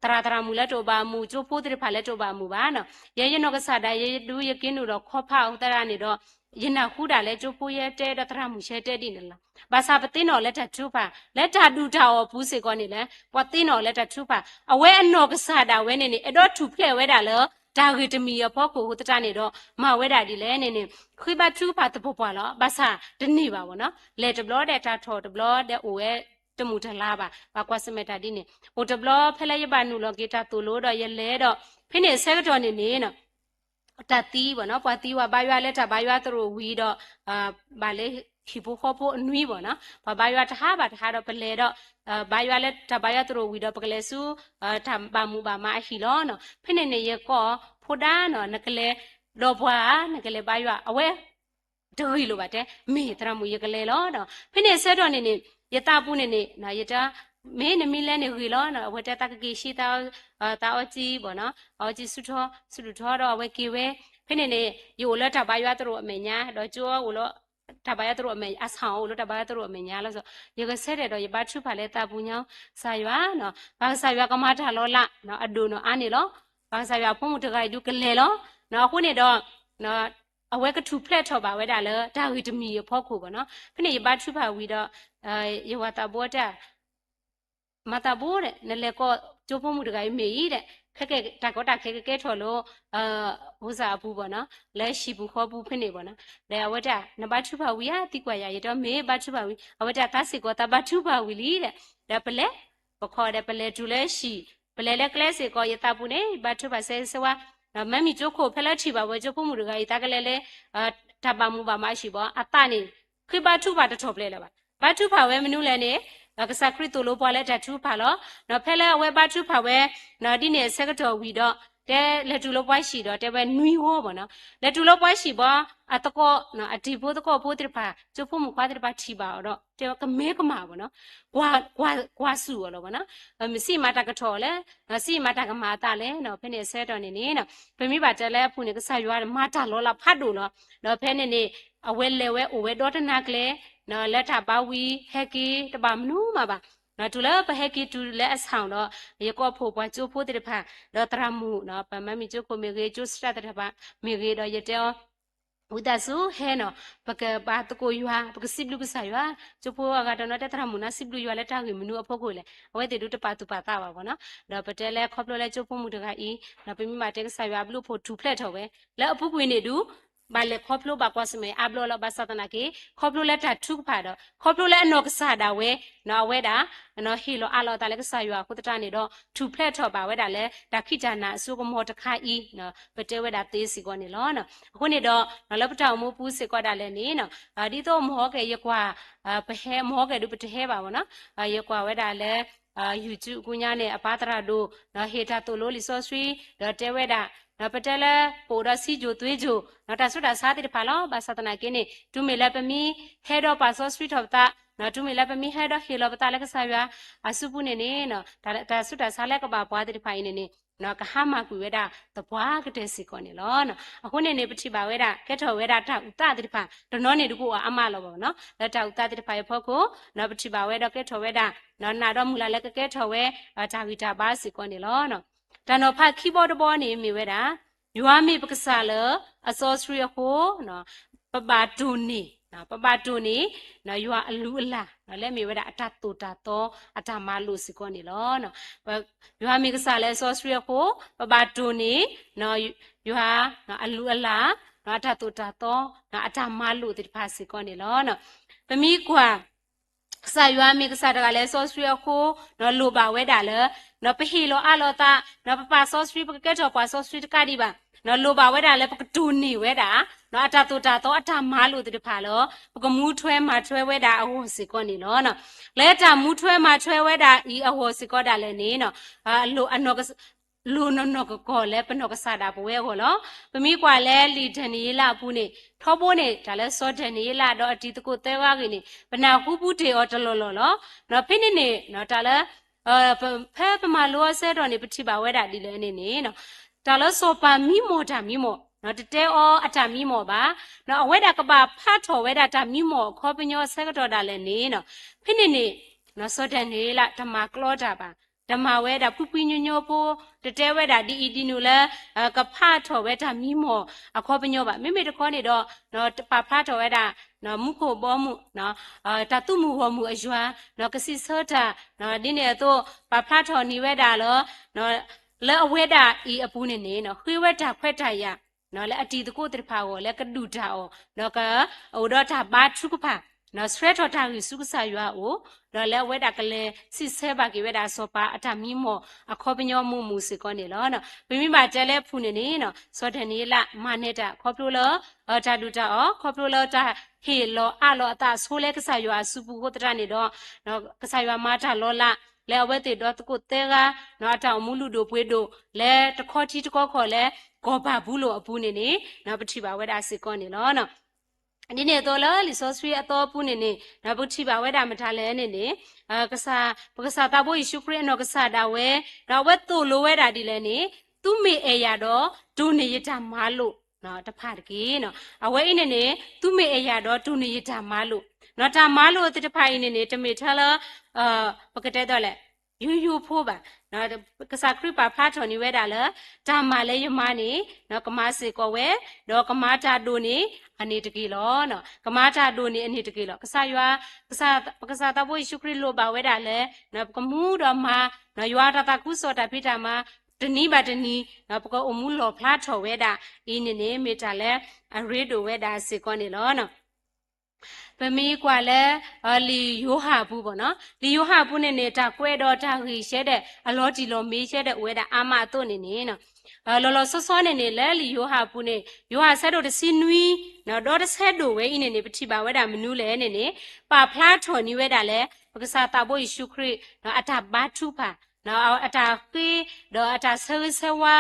သရၣ်သရၣ်မုၣ်လၢတအိၣ်ဘၣ်အမုာ် ကၠိဖိသ့ၣ်တဖၣ်လၢတအိၣ်ဘၣ်အမုာ်ဘၣ်နီၤ. ယဲယနီၢ်ကစၢ်ဒၣ် ယဒုးယက့ၤနုာ်ဒီးခီဖးအဃိသတးန့ၣ်ဒီး ယနၢ်ဟူဒၣ်လဲာ်ကၠိဖိယဲတဲဒီးသရၣ်မုၣ်ယဲတဲဒ်န့ၣ်လီၤ. ဘၣ်ဆၣ်ပသ့ၣ်နီၣ်လၢတၢ်ထုကဖၣ် လၢတၢ်ဒူၣ်တၢ်အီၣ်အပူၤစ့ၢ်ကီးန့ၣ်လဲၣ် ပှၤသ့ၣ်နီၣ်လၢတၢ်ထုကဖၣ် အဝဲအနီၢ်ကစၢ်ဒၣ်ဝဲန့ၣ်န့ၣ် အဲၣ်ဒိးထူၣ်ဖျဲးဝဲဒၣ်လၢ တၢ်ဂ့ၢ်တမံၤအဖီခိၣ်အဃိသတးန့ၣ်ဒီး မၤဝဲဒၣ်ဒ်လဲၣ်န့ၣ်န့ၣ် ဃ့ဘါထုကဖၣ်သပှၢ်ပှၢ်လီၤ. ဘၣ်ဆၣ်တန့ၢ်ဘၣ်မ့ၢ်နီၤ. လဲၤတဘျီဒီးတၢ်ထီၣ်တဘျီဒီးအိၣ်ဝဲတမုာ်တလၤဘၣ်. ပှၤကွၢ်ဆၢၣ်မဲာ်တၢ်ဒ်န့ၣ် အိၣ်တဘျီဖဲလၢယဘၣ်နုာ်လီၤက့ၤတၢ်သိၣ်လိဒီးယလဲၤဒီး ဖဲန့ၣ်အဆၢကတီၢ်န့ၣ်န့ၣ် တၢ်သံဘၣ်နီၤ, ပှၤသံဝဲဘါယွၤလၢတၢ်ဘါယွၤသရိာ်ဝံၤဒီး ဘၣ်လၢဟံၣ်ဖိဃီဖိအနွံဘၣ်နီၤ, ပှၤဘါယွၤတဟးဘၣ်တဟးဒီးပလဲၤဒီး ဘါယွၤလၢတၢ်ဘါယွၤသရိာ်ဝံၤဒီး ပကလဲၤဆူ တၢ်ဘၣ်မူဘၣ်မၤအဟံၣ်လီၤ. ဖဲန့ၣ်န့ၣ် ယကိးဖိဒါနီၤ, နကလဲၤဒီးပှၤ နကလဲၤဘါယွၤ အဝဲ တဂ့ၤလိာ်ဘၣ်တဲ, မ့ၢ်သရၣ်မုၣ်ယကလဲၤလီၤ. ဖဲန့ၣ်အဆၢကတီၢ်န့ၣ်န့ၣ် ယသးပူၤန့ၣ်န့ၣ် ယတဲ မ့ၢ်နမ့ၢ်လဲၤန့ၣ်ဂ့ၤလီၤ, အဝဲတဲသးကက့ၤဆံ သးအီစံဘၣ်နီၤ, အီစံဆူၣ်ထီ ဆူၣ်ထီဒီးအဝဲက့ၤဝဲ, ဖဲန့ၣ်န့ၣ် ယအိၣ်လၢတၢ်ဘါယွၤသရိာ်အမဲာ်ညါ ဒီးကၠိအိၣ်လၢ တၢ်ဘါယွၤသရိာ်အမဲာ်ညါ အဆၣ်အိၣ်လၢတၢ်ဘါယွၤသရိာ်အမဲာ်ညါလီၤ. ယဂဲၤဆၢထၢၣ်ဒီးယဘါထုကဖၣ်လၢသးပူၤညီ ကစၢ်ယွၤ, ပၢ်ကစၢ်ယွၤကမၤတၢ်လီၤလး အဒိၣ်နီၢ်အါန့ၣ်လီၤ. ပၢ်ကစၢ်ယွၤအဖိမုၣ်တဂၤအံၤဒုးကလဲၤလီၤ. အဃိန့ၣ်ဒီး အဝဲကထူၣ်ဖျဲးထီၣ်ဘၣ်ဝဲဒၣ်လၢတၢ်ဂ့ၢ်တမံၤအဖီခိၣ်ဘၣ်နီၤ. ဖဲန့ၣ်ယဘါထုကဖၣ်ဝံၤဒီး ယဝၤသးဘိတဲ မၤသးဘိဒီး နလဲၤကိးကၠိဖိမုၣ်တဂၤအံၤမ့ၢ်အံၤဒီး ခဲကဲတၢ်ကီတၢ်ခဲကကဲထီၣ်လၢ ဖိစၢ်အပူၤဘၣ်နီၤ, လၢဟံၣ်ပူၤဃီပူၤဖဲန့ၣ်ဘၣ်နီၤ. ဒီးအဝဲတဲ နဘါထုကဖၣ်ဝံၤဧါ သံကွၢ်ယၤ ယတဲမ့ၢ်ဘါထုကဖၣ်ဝံၤ, အဝဲတဲသးစ့ၢ်ကီးသးဘါထုကဖၣ်ဝံၤလံဒီး ဒီးပလဲၤ ပခီဒီးပလဲၤတုၤလၢဟံၣ် ပလဲၤလၢကျဲစ့ၢ်ကီး ယသးပူၤန့ၣ် ဘါထုကဖၣ်စဲစဲဝါ, မ့မ့ၢ်ကၠိခိၣ်ဖဲလၢထံၣ်ဘၣ်ဝဲကၠိဖိမုၣ်တဂၤအံၤ သးကလဲၤလၢ တၢ်ဘၣ်မူဘၣ်မၤအဟံၣ်ဘၣ် အသးန့ၣ် ဃ့ဘါထုကဖၣ်တထီၣ်ပျဲၢ်လၢၤဘၣ်. ဘါထုကဖၣ်ဝဲမနုၤလဲၣ်န့ၣ် ကစၢ်ခရံာ်သိၣ်လိပှၤလၢတၢ်ထုကဖၣ်လီၤ. ဒီးဖဲလၢအဝဲဘါထုကဖၣ်ဝဲ ဒ်န့ၣ်အဆၢကတီၢ်ဝံၤဒီး တဲလဲၤတုၤလၢပှၤဟံၣ်ဒီး တဲဝဲနွံဂီၢ်ဘၣ်နီၤ. လဲၤတုၤလၢပှၤဟံၣ်ဘၣ် အသကိး အတံၤဖိသကိးဖိသ့ၣ်တဖၣ် ကၠိဖိမုၣ်ခွါသ့ၣ်တဖၣ်ထံၣ်ဘၣ်အီၤဒီး တဲဝဲကမဲကမၣ်ဘၣ်နီၤ. ကွၢ်စူၣ်အီၤလီၤဘၣ်နီၤ. မ့ၢ်စံးမၤတၢ်ကထီၣ်လဲၣ်, စံးမၤတၢ်ကမၤအသးလဲၣ်နီၤ. ဖဲန့ၣ်အဆၢကတီၢ်န့ၣ်န့ၣ် ပမ့ၢ်ဘၣ်တဲလၢအပူၤန့ၣ် ကစၢ်ယွၤမၤတၢ်လီၤလးဖးဒိၣ်လီၤ. ဒီးဖဲန့ၣ်န့ၣ် အဝဲလဲၤဝဲအိၣ်ဝဲဒီတနၤကျဲ လၢတၢ်ဘါဝံၤ ဟဲက့ၤတဘၣ်မနုၤမးဘၣ်. တုၤလၢပဟဲက့ၤတုၤလၢအဆၣ်ဒီး ယကိးဖှိၣ်ပှၤကၠိဖိသ့ၣ်တဖၣ် ဒီးသရၣ်မုၣ် ပမၤမံၤကၠိခိၣ်မ့ၢ်ဂ့ၤ ကၠိစှၤသ့ၣ်တဖၣ်မ့ၢ်ဂ့ၤဒီး ယတဲအီၤ ဝံသးစူၤဟဲနီၤ ပကဘါသကိးယွၤ ပကစံးဘျုးကစၢ်ယွၤ, ကၠိဖိအဂၤတနီၤတဲသရၣ်မုၣ်န့ၣ် စံးဘျုးယွၤလၢတၢ်ဂ့ၢ်မနုၤအဖီခိၣ်လဲၣ်, အဝဲသ့ၣ်ဒုးတပာ်သူၣ်ပာ်သးဘၣ်ဘၣ်နီၤ. ဒီးပတဲလၢခီဖျိလၢကၠိဖိမုၣ်တဂၤအံၤ ပမ့ၢ်ဘၣ်တဲကစၢ်ယွၤအဘျုးအဖှိၣ်ထူၣ်ဖျဲးထီၣ်ဝဲ လၢအပူၤကွံာ်န့ၣ်ဒုး ဘၣ်လဲၤခီဖျိဘၣ်ကွၢ်ဆၢၣ်မဲာ်အါဘျီလီၤ. ဘၣ်ဆၣ်သနာ်က့ ခီဖျိလၢတၢ်ထုကဖၣ်ဒီး ခီဖျိလၢအနီၢ်ကစၢ်ဒၣ်ဝဲ အဝဲဒၣ် ဟ့ၣ်လီၤအးလီၤအသးလၢကစၢ်ယွၤအဃိသတးန့ၣ်ဒီး ထူၣ်ဖျဲးထီၣ်ဘၣ်ဝဲဒၣ်လၢ တၢ်ခံးတၢ်နၤအစိကမီၤတခါအံၤ ပတဲဝဲဒၣ်သ့စ့ၢ်ကီးန့ၣ်လီၤ. အဃိန့ၣ်ဒီး လၢပတၢ်အိၣ်မူပူၤစ့ၢ်ကီးဒၣ်လဲာ်န့ၣ် ဒ်သိးမဟီၣ်ကဲ ယကွၢ် ပဟဲ မဟီၣ်ကဲဒုးပတဟဲဘၣ်ဘၣ်နီၤ, ယကွၢ်ဝဲဒၣ်လၢ YouTube အကူညါန့ၣ် အပၢ်သရၣ်ဒိၣ် ဟ့ၣ်တၢ်သိၣ်လိလံာ်စီဆှံ ဒီးတဲဝဲဒၣ် ပတဲလၢ ပအိၣ်ဒီးစံယိၣ်သွ့ယိၣ် တၢ်ဆူးတၢ်ဆါသ့ၣ်တဖၣ်လီၤ. ဘၣ်ဆၣ်သနာ်က့န့ၣ် တုၤမ့ၢ်လၢပမ့ၢ်ဟဲဒီးပာ်စီဆှံထီၣ်ပသး တုၤမ့ၢ်လၢပမ့ၢ်ဟဲဒီးဟ့ၣ်လီၤပသးလၢကစၢ်ယွၤအစုပူၤန့ၣ်န့ၣ် တၢ်ဆူးတၢ်ဆါလၢကဘၣ်ပှၤသ့ၣ်တဖၣ်အံၤန့ၣ်န့ၣ် ကဟါမၢ်ကွံာ်ဝဲဒၣ်သပှၢ်ကတၢၢ်စ့ၢ်ကီးန့ၣ်လီၤ. အဃိန့ၣ်န့ၣ် ပထံၣ်ဘၣ်ဝဲဒၣ် ကဲထီၣ်ဝဲဒၣ်တၢ်အုၣ်သးသ့ၣ်တဖၣ် တနီၤန့ၣ်ဒုးကအိၣ်အါမးလီၤဘၣ်နီၤ. လၢတၢ်အုၣ်သးသ့ၣ်တဖၣ်အံၤအဖီခိၣ် ပထံၣ်ဘၣ်ဝဲဒီးကဲထီၣ်ဝဲဒၣ် နာ်ဒီးမုၢ်လၢ်လၢကကဲထီၣ်ဝဲ တၢ်ဂံၢ်တၢ်ဘါစ့ၢ်ကီးန့ၣ်လီၤ. တၢ်နီၤဖးခံဘီတဘီန့ၣ်မ့ၢ်ဝဲဒၣ် ယွၤမ့ၢ်ပကစၢ်လၢအစီဆှံအဃိ ပဘၣ်တိၢ်န့ၢ် ပဘၣ်တိၢ်န့ၢ် ယွၤအလုၢ်အလၢ် လၢမ့ၢ်ဝဲဒၣ်အတၢ်သိၣ်တၢ်သီ အတၢ်မၤလိာ်စ့ၢ်ကီးန့ၣ်လီၤ. ယွၤမ့ၢ်ကစၢ်လၢအစီဆှံအဃိ ပဘၣ်တိၢ်န့ၢ် ယွၤအလုၢ်အလၢ် အတၢ်သိၣ်တၢ်သီ အတၢ်မၤလိာ်သ့ၣ်တဖၣ်စ့ၢ်ကီးန့ၣ်လီၤ. ပမ့ၢ်ကွၢ် ကစၢ်ယွၤမ့ၢ်ကစၢ်တဂၤလၢအစီဆှံအဃိ လိၣ်ဘၣ်ဝဲဒၣ်လၢ ပဟ့ၣ်လီၤအးလီၤသး ပပာ်စီဆှံ ပကကဲထီၣ်ပှၤစီဆှံတကးဒံးဘၣ် လိၣ်ဘၣ်ဝဲဒၣ်လၢပကတိၢ်န့ၢ်ဝဲဒၣ် အတၢ်သိၣ်တၢ်သီအတၢ်မၤလိာ်သ့ၣ်တဖၣ်လီၤ. ပကမူထွဲမၤထွဲဝဲဒၣ်အဂီၢ်စ့ၢ်ကီးန့ၣ်လီၤ. လၢတၢ်မူထွဲမၤထွဲဝဲဒၣ်အံၤအဂီၢ်စ့ၢ်ကီးဒၣ်လဲာ်န့ၣ် လိၣ်နီၢ်နီၢ်ကကီၢ်လၢပနီၢ်ကစၢ်ဒၣ်ပဝဲအဂီၢ်လီၤ. ပမ့ၢ်ကွၢ်လၢလံာ်ဒၤနံးယ့လးအပူၤန့ၣ် ထီဘိန့ၣ် တၢ်လၢစီၤဒၤနံးယ့လးဒီးအတံၤသကိးသၢဂၤဂ့ၢ်န့ၣ် ပနၢ်ဟူပူၤတ့ၢ်အီၤတလီၢ်လီၢ်လီၤ. ဖဲန့ၣ်န့ၣ် တၢ်လၢ ဖဲပမၤလိအဆၢကတီၢ်န့ၣ် ပထံၣ်ဘၣ်ဝဲဒၣ်ဒ်လဲၣ်န့ၣ်န့ၣ် တၢ်လၢစီၤပၤမံမီၢ်တၢ်မံမီၢ် တတဲအီၤအတၢ်မံမီၢ်ဘၣ်. အဝဲဒၣ်ကဘၣ်ဖျါထီၣ်ဝဲဒၣ်တၢ်မံမီၢ်အခီပညီအဆၢကတီၢ်ဒၣ်လဲာ်န့ၣ်, ဖဲန့ၣ်န့ၣ် စီၤဒၤနံးယ့လးတမၤကျီတၢ်ဘၣ်. တမၤဝဲဒၣ်ဖှံဖှံညီညီဖိ, တတဲဝဲဒၣ်ဒ်အံၤဒ်နုၤလၢ ကဖျါထီၣ်ဝဲတၢ်မံမီၢ်အခီပညီဘၣ်. မ့မ့ၢ်တခီန့ၣ်ဒီး ပာ်ဖျါထီၣ်ဝဲဒၣ် မူခိၣ်ဘီမုၢ်, တၢ်သူၣ်မုာ်ဂီၢ်မုာ်အယွၤ, ကစံးဆၢတၢ်, ဒ်န့ၣ်အသိး ပာ်ဖျါထီၣ်န့ၢ်ဝဲဒၣ်လၢ လၢအဝဲဒၣ်အံၤအပူၤန့ၣ်န့ၣ် ဃ့ဝဲတၢ်ခွဲးတၢ်ယာ် လၢအတံၤသကိးသ့ၣ်တဖၣ်အဂီၢ် လၢကဒုၣ်တၢ်အီၣ်, ဒီးကအိၣ်ဒီးတၢ်ဘါထုကဖၣ်, ဆှၢထီၣ်တၢ်ဂံၢ်ဆူကစၢ်ယွၤအအိၣ်, ဒီးလၢအဝဲဒၣ်ကလဲၤစံးဆၢဘၣ်က့ၤဝဲဒၣ်စီၤပၤအတၢ်မံမီၢ်အခီပညီမုာ်မုာ်စ့ၢ်ကီးန့ၣ်လီၤ. ပမ့ၢ်ဘၣ်တဲလၢအပူၤန့ၣ်န့ၣ် စီၤဒၤနံးယ့လးမၤနၢၤတၢ်ခီဖျိလၢ တၢ်ဒုၣ်တၢ်အီၣ် ခီဖျိလၢတၢ်ဟ့ၣ်လီၤအးလီၤအသးအဆိလၢကစၢ်ယွၤအစုပူၤအဃိသတးန့ၣ်ဒီး ကစၢ်ယွၤမၤတၢ်လီၤလး လၢအဝဲသ့ၣ်ဒီသကိးသၢဂၤ အတၢ်အိၣ်မူလုၢ်ဒိၣ်ပှ့ၤဒိၣ် လၢတခီထံတခီကီၢ်လၢ ကီၢ်ဘၤဘူလိၣ်အပူၤန့ၣ်န့ၣ် ပထံၣ်ဘၣ်ဝဲဒၣ်စ့ၢ်ကီးန့ၣ်လီၤ. ဒ်န့ၣ်အသိးလၢလံာ်စီဆှံအသီအပူၤန့ၣ်န့ၣ် ပထံၣ်ဘၣ်ဝဲဒၣ်မတၤလဲၣ်န့ၣ်န့ၣ် ပကစၢ်သးဘိယ့ၣ်ၡူးခရံာ်အနီၢ်ကစၢ်ဒၣ်ဝဲ ဒီးအဝဲသိၣ်လိဝဲဒၣ်ဒ်လဲၣ်န့ၣ် သုမ့ၢ်အဲၣ်ယၤဒီး တိၢ်န့ၢ်ယတၢ်မၤလိာ်တဖၣ်တက့ၢ်. အဝဲအံၤန့ၣ်န့ၣ် သုမ့ၢ်အဲၣ်ယၤဒီးတိၢ်န့ၢ်ယတၢ်မၤလိာ်, တၢ်မၤလိာ်သ့ၣ်တဖၣ်အံၤန့ၣ်န့ၣ် တမ့ၢ်ထဲလၢ ပကတဲဒ်လဲၣ် ယိယိဖိဘၣ်. ကစၢ်ခရံာ်ပာ်ဖျါထီၣ်န့ၢ်ဝဲဒၣ်လၢ တၢ်မၤလၢယမၤန့ၣ် ကမၤစ့ၢ်ကီးဝဲ, ဒီးကမၤတၢ်ဒိၣ်န့ၢ်အန့ၣ်တက့ၢ်လီၤ. ကမၤတၢ်ဒိၣ်န့ၢ်အန့ၣ်တက့ၢ်လီၤ. ကစၢ်ယွၤ, ပကစၢ်သးဘိယ့ၣ်ၡူးခရံာ်လိၣ်ဘၣ်ဝဲဒၣ်လၢ ပကမူဒီးမၤ ယွၤတၢ်သးခုကစီၣ်တၢ်ဖံးတၢ်မၤ တနံၤဘၣ်တနံၤ ပကအိၣ်မူလီၣ်ဖျါထီၣ်ဝဲဒၣ်အံၤန့ၣ်န့ၣ် မ့ၢ်တၢ်လၢအရ့ဒိၣ်ဝဲဒၣ်စ့ၢ်ကီးန့ၣ်လီၤ. ပမ့ၢ်ကွၢ်လၢ လံာ်ယိၤဟၣ်အပူၤဘၣ်နီၤ, လံာ်ယိၤဟၣ်အပူၤန့ၣ်န့ၣ် တၢ်ကွဲးဒီးတၢ်ဂ့ၢ်ရှဲဒၣ် အလီၤတံၢ်လီၤမ့ၢ်ရှဲဒၣ်အိၣ်ဝဲဒၣ်အါမးအသိးန့ၣ်န့ၣ် လီၤလီၤဆီဆီန့ၣ်န့ၣ် လၢလံာ်ယိၤဟၣ်အပူၤန့ၣ် ယိၤဟၣ်ဆၢဒိၣ်တဆံနွံ ဒီးတဆၢဒိၣ်ဝဲအံၤန့ၣ်န့ၣ် ပထံၣ်ဘၣ်ဝဲဒၣ်မနုၤလဲၣ်န့ၣ်န့ၣ် ပာ်ဖျါထီၣ်န့ၢ်ဝဲဒၣ်လၢ ပကစၢ်သးဘိယ့ၣ်ၡူးခရံာ် အတၢ်ဘါထုကဖၣ် အတၢ်ဃ့ ဒီးအတၢ်ဆၢဂ့ၤဆၢဝါ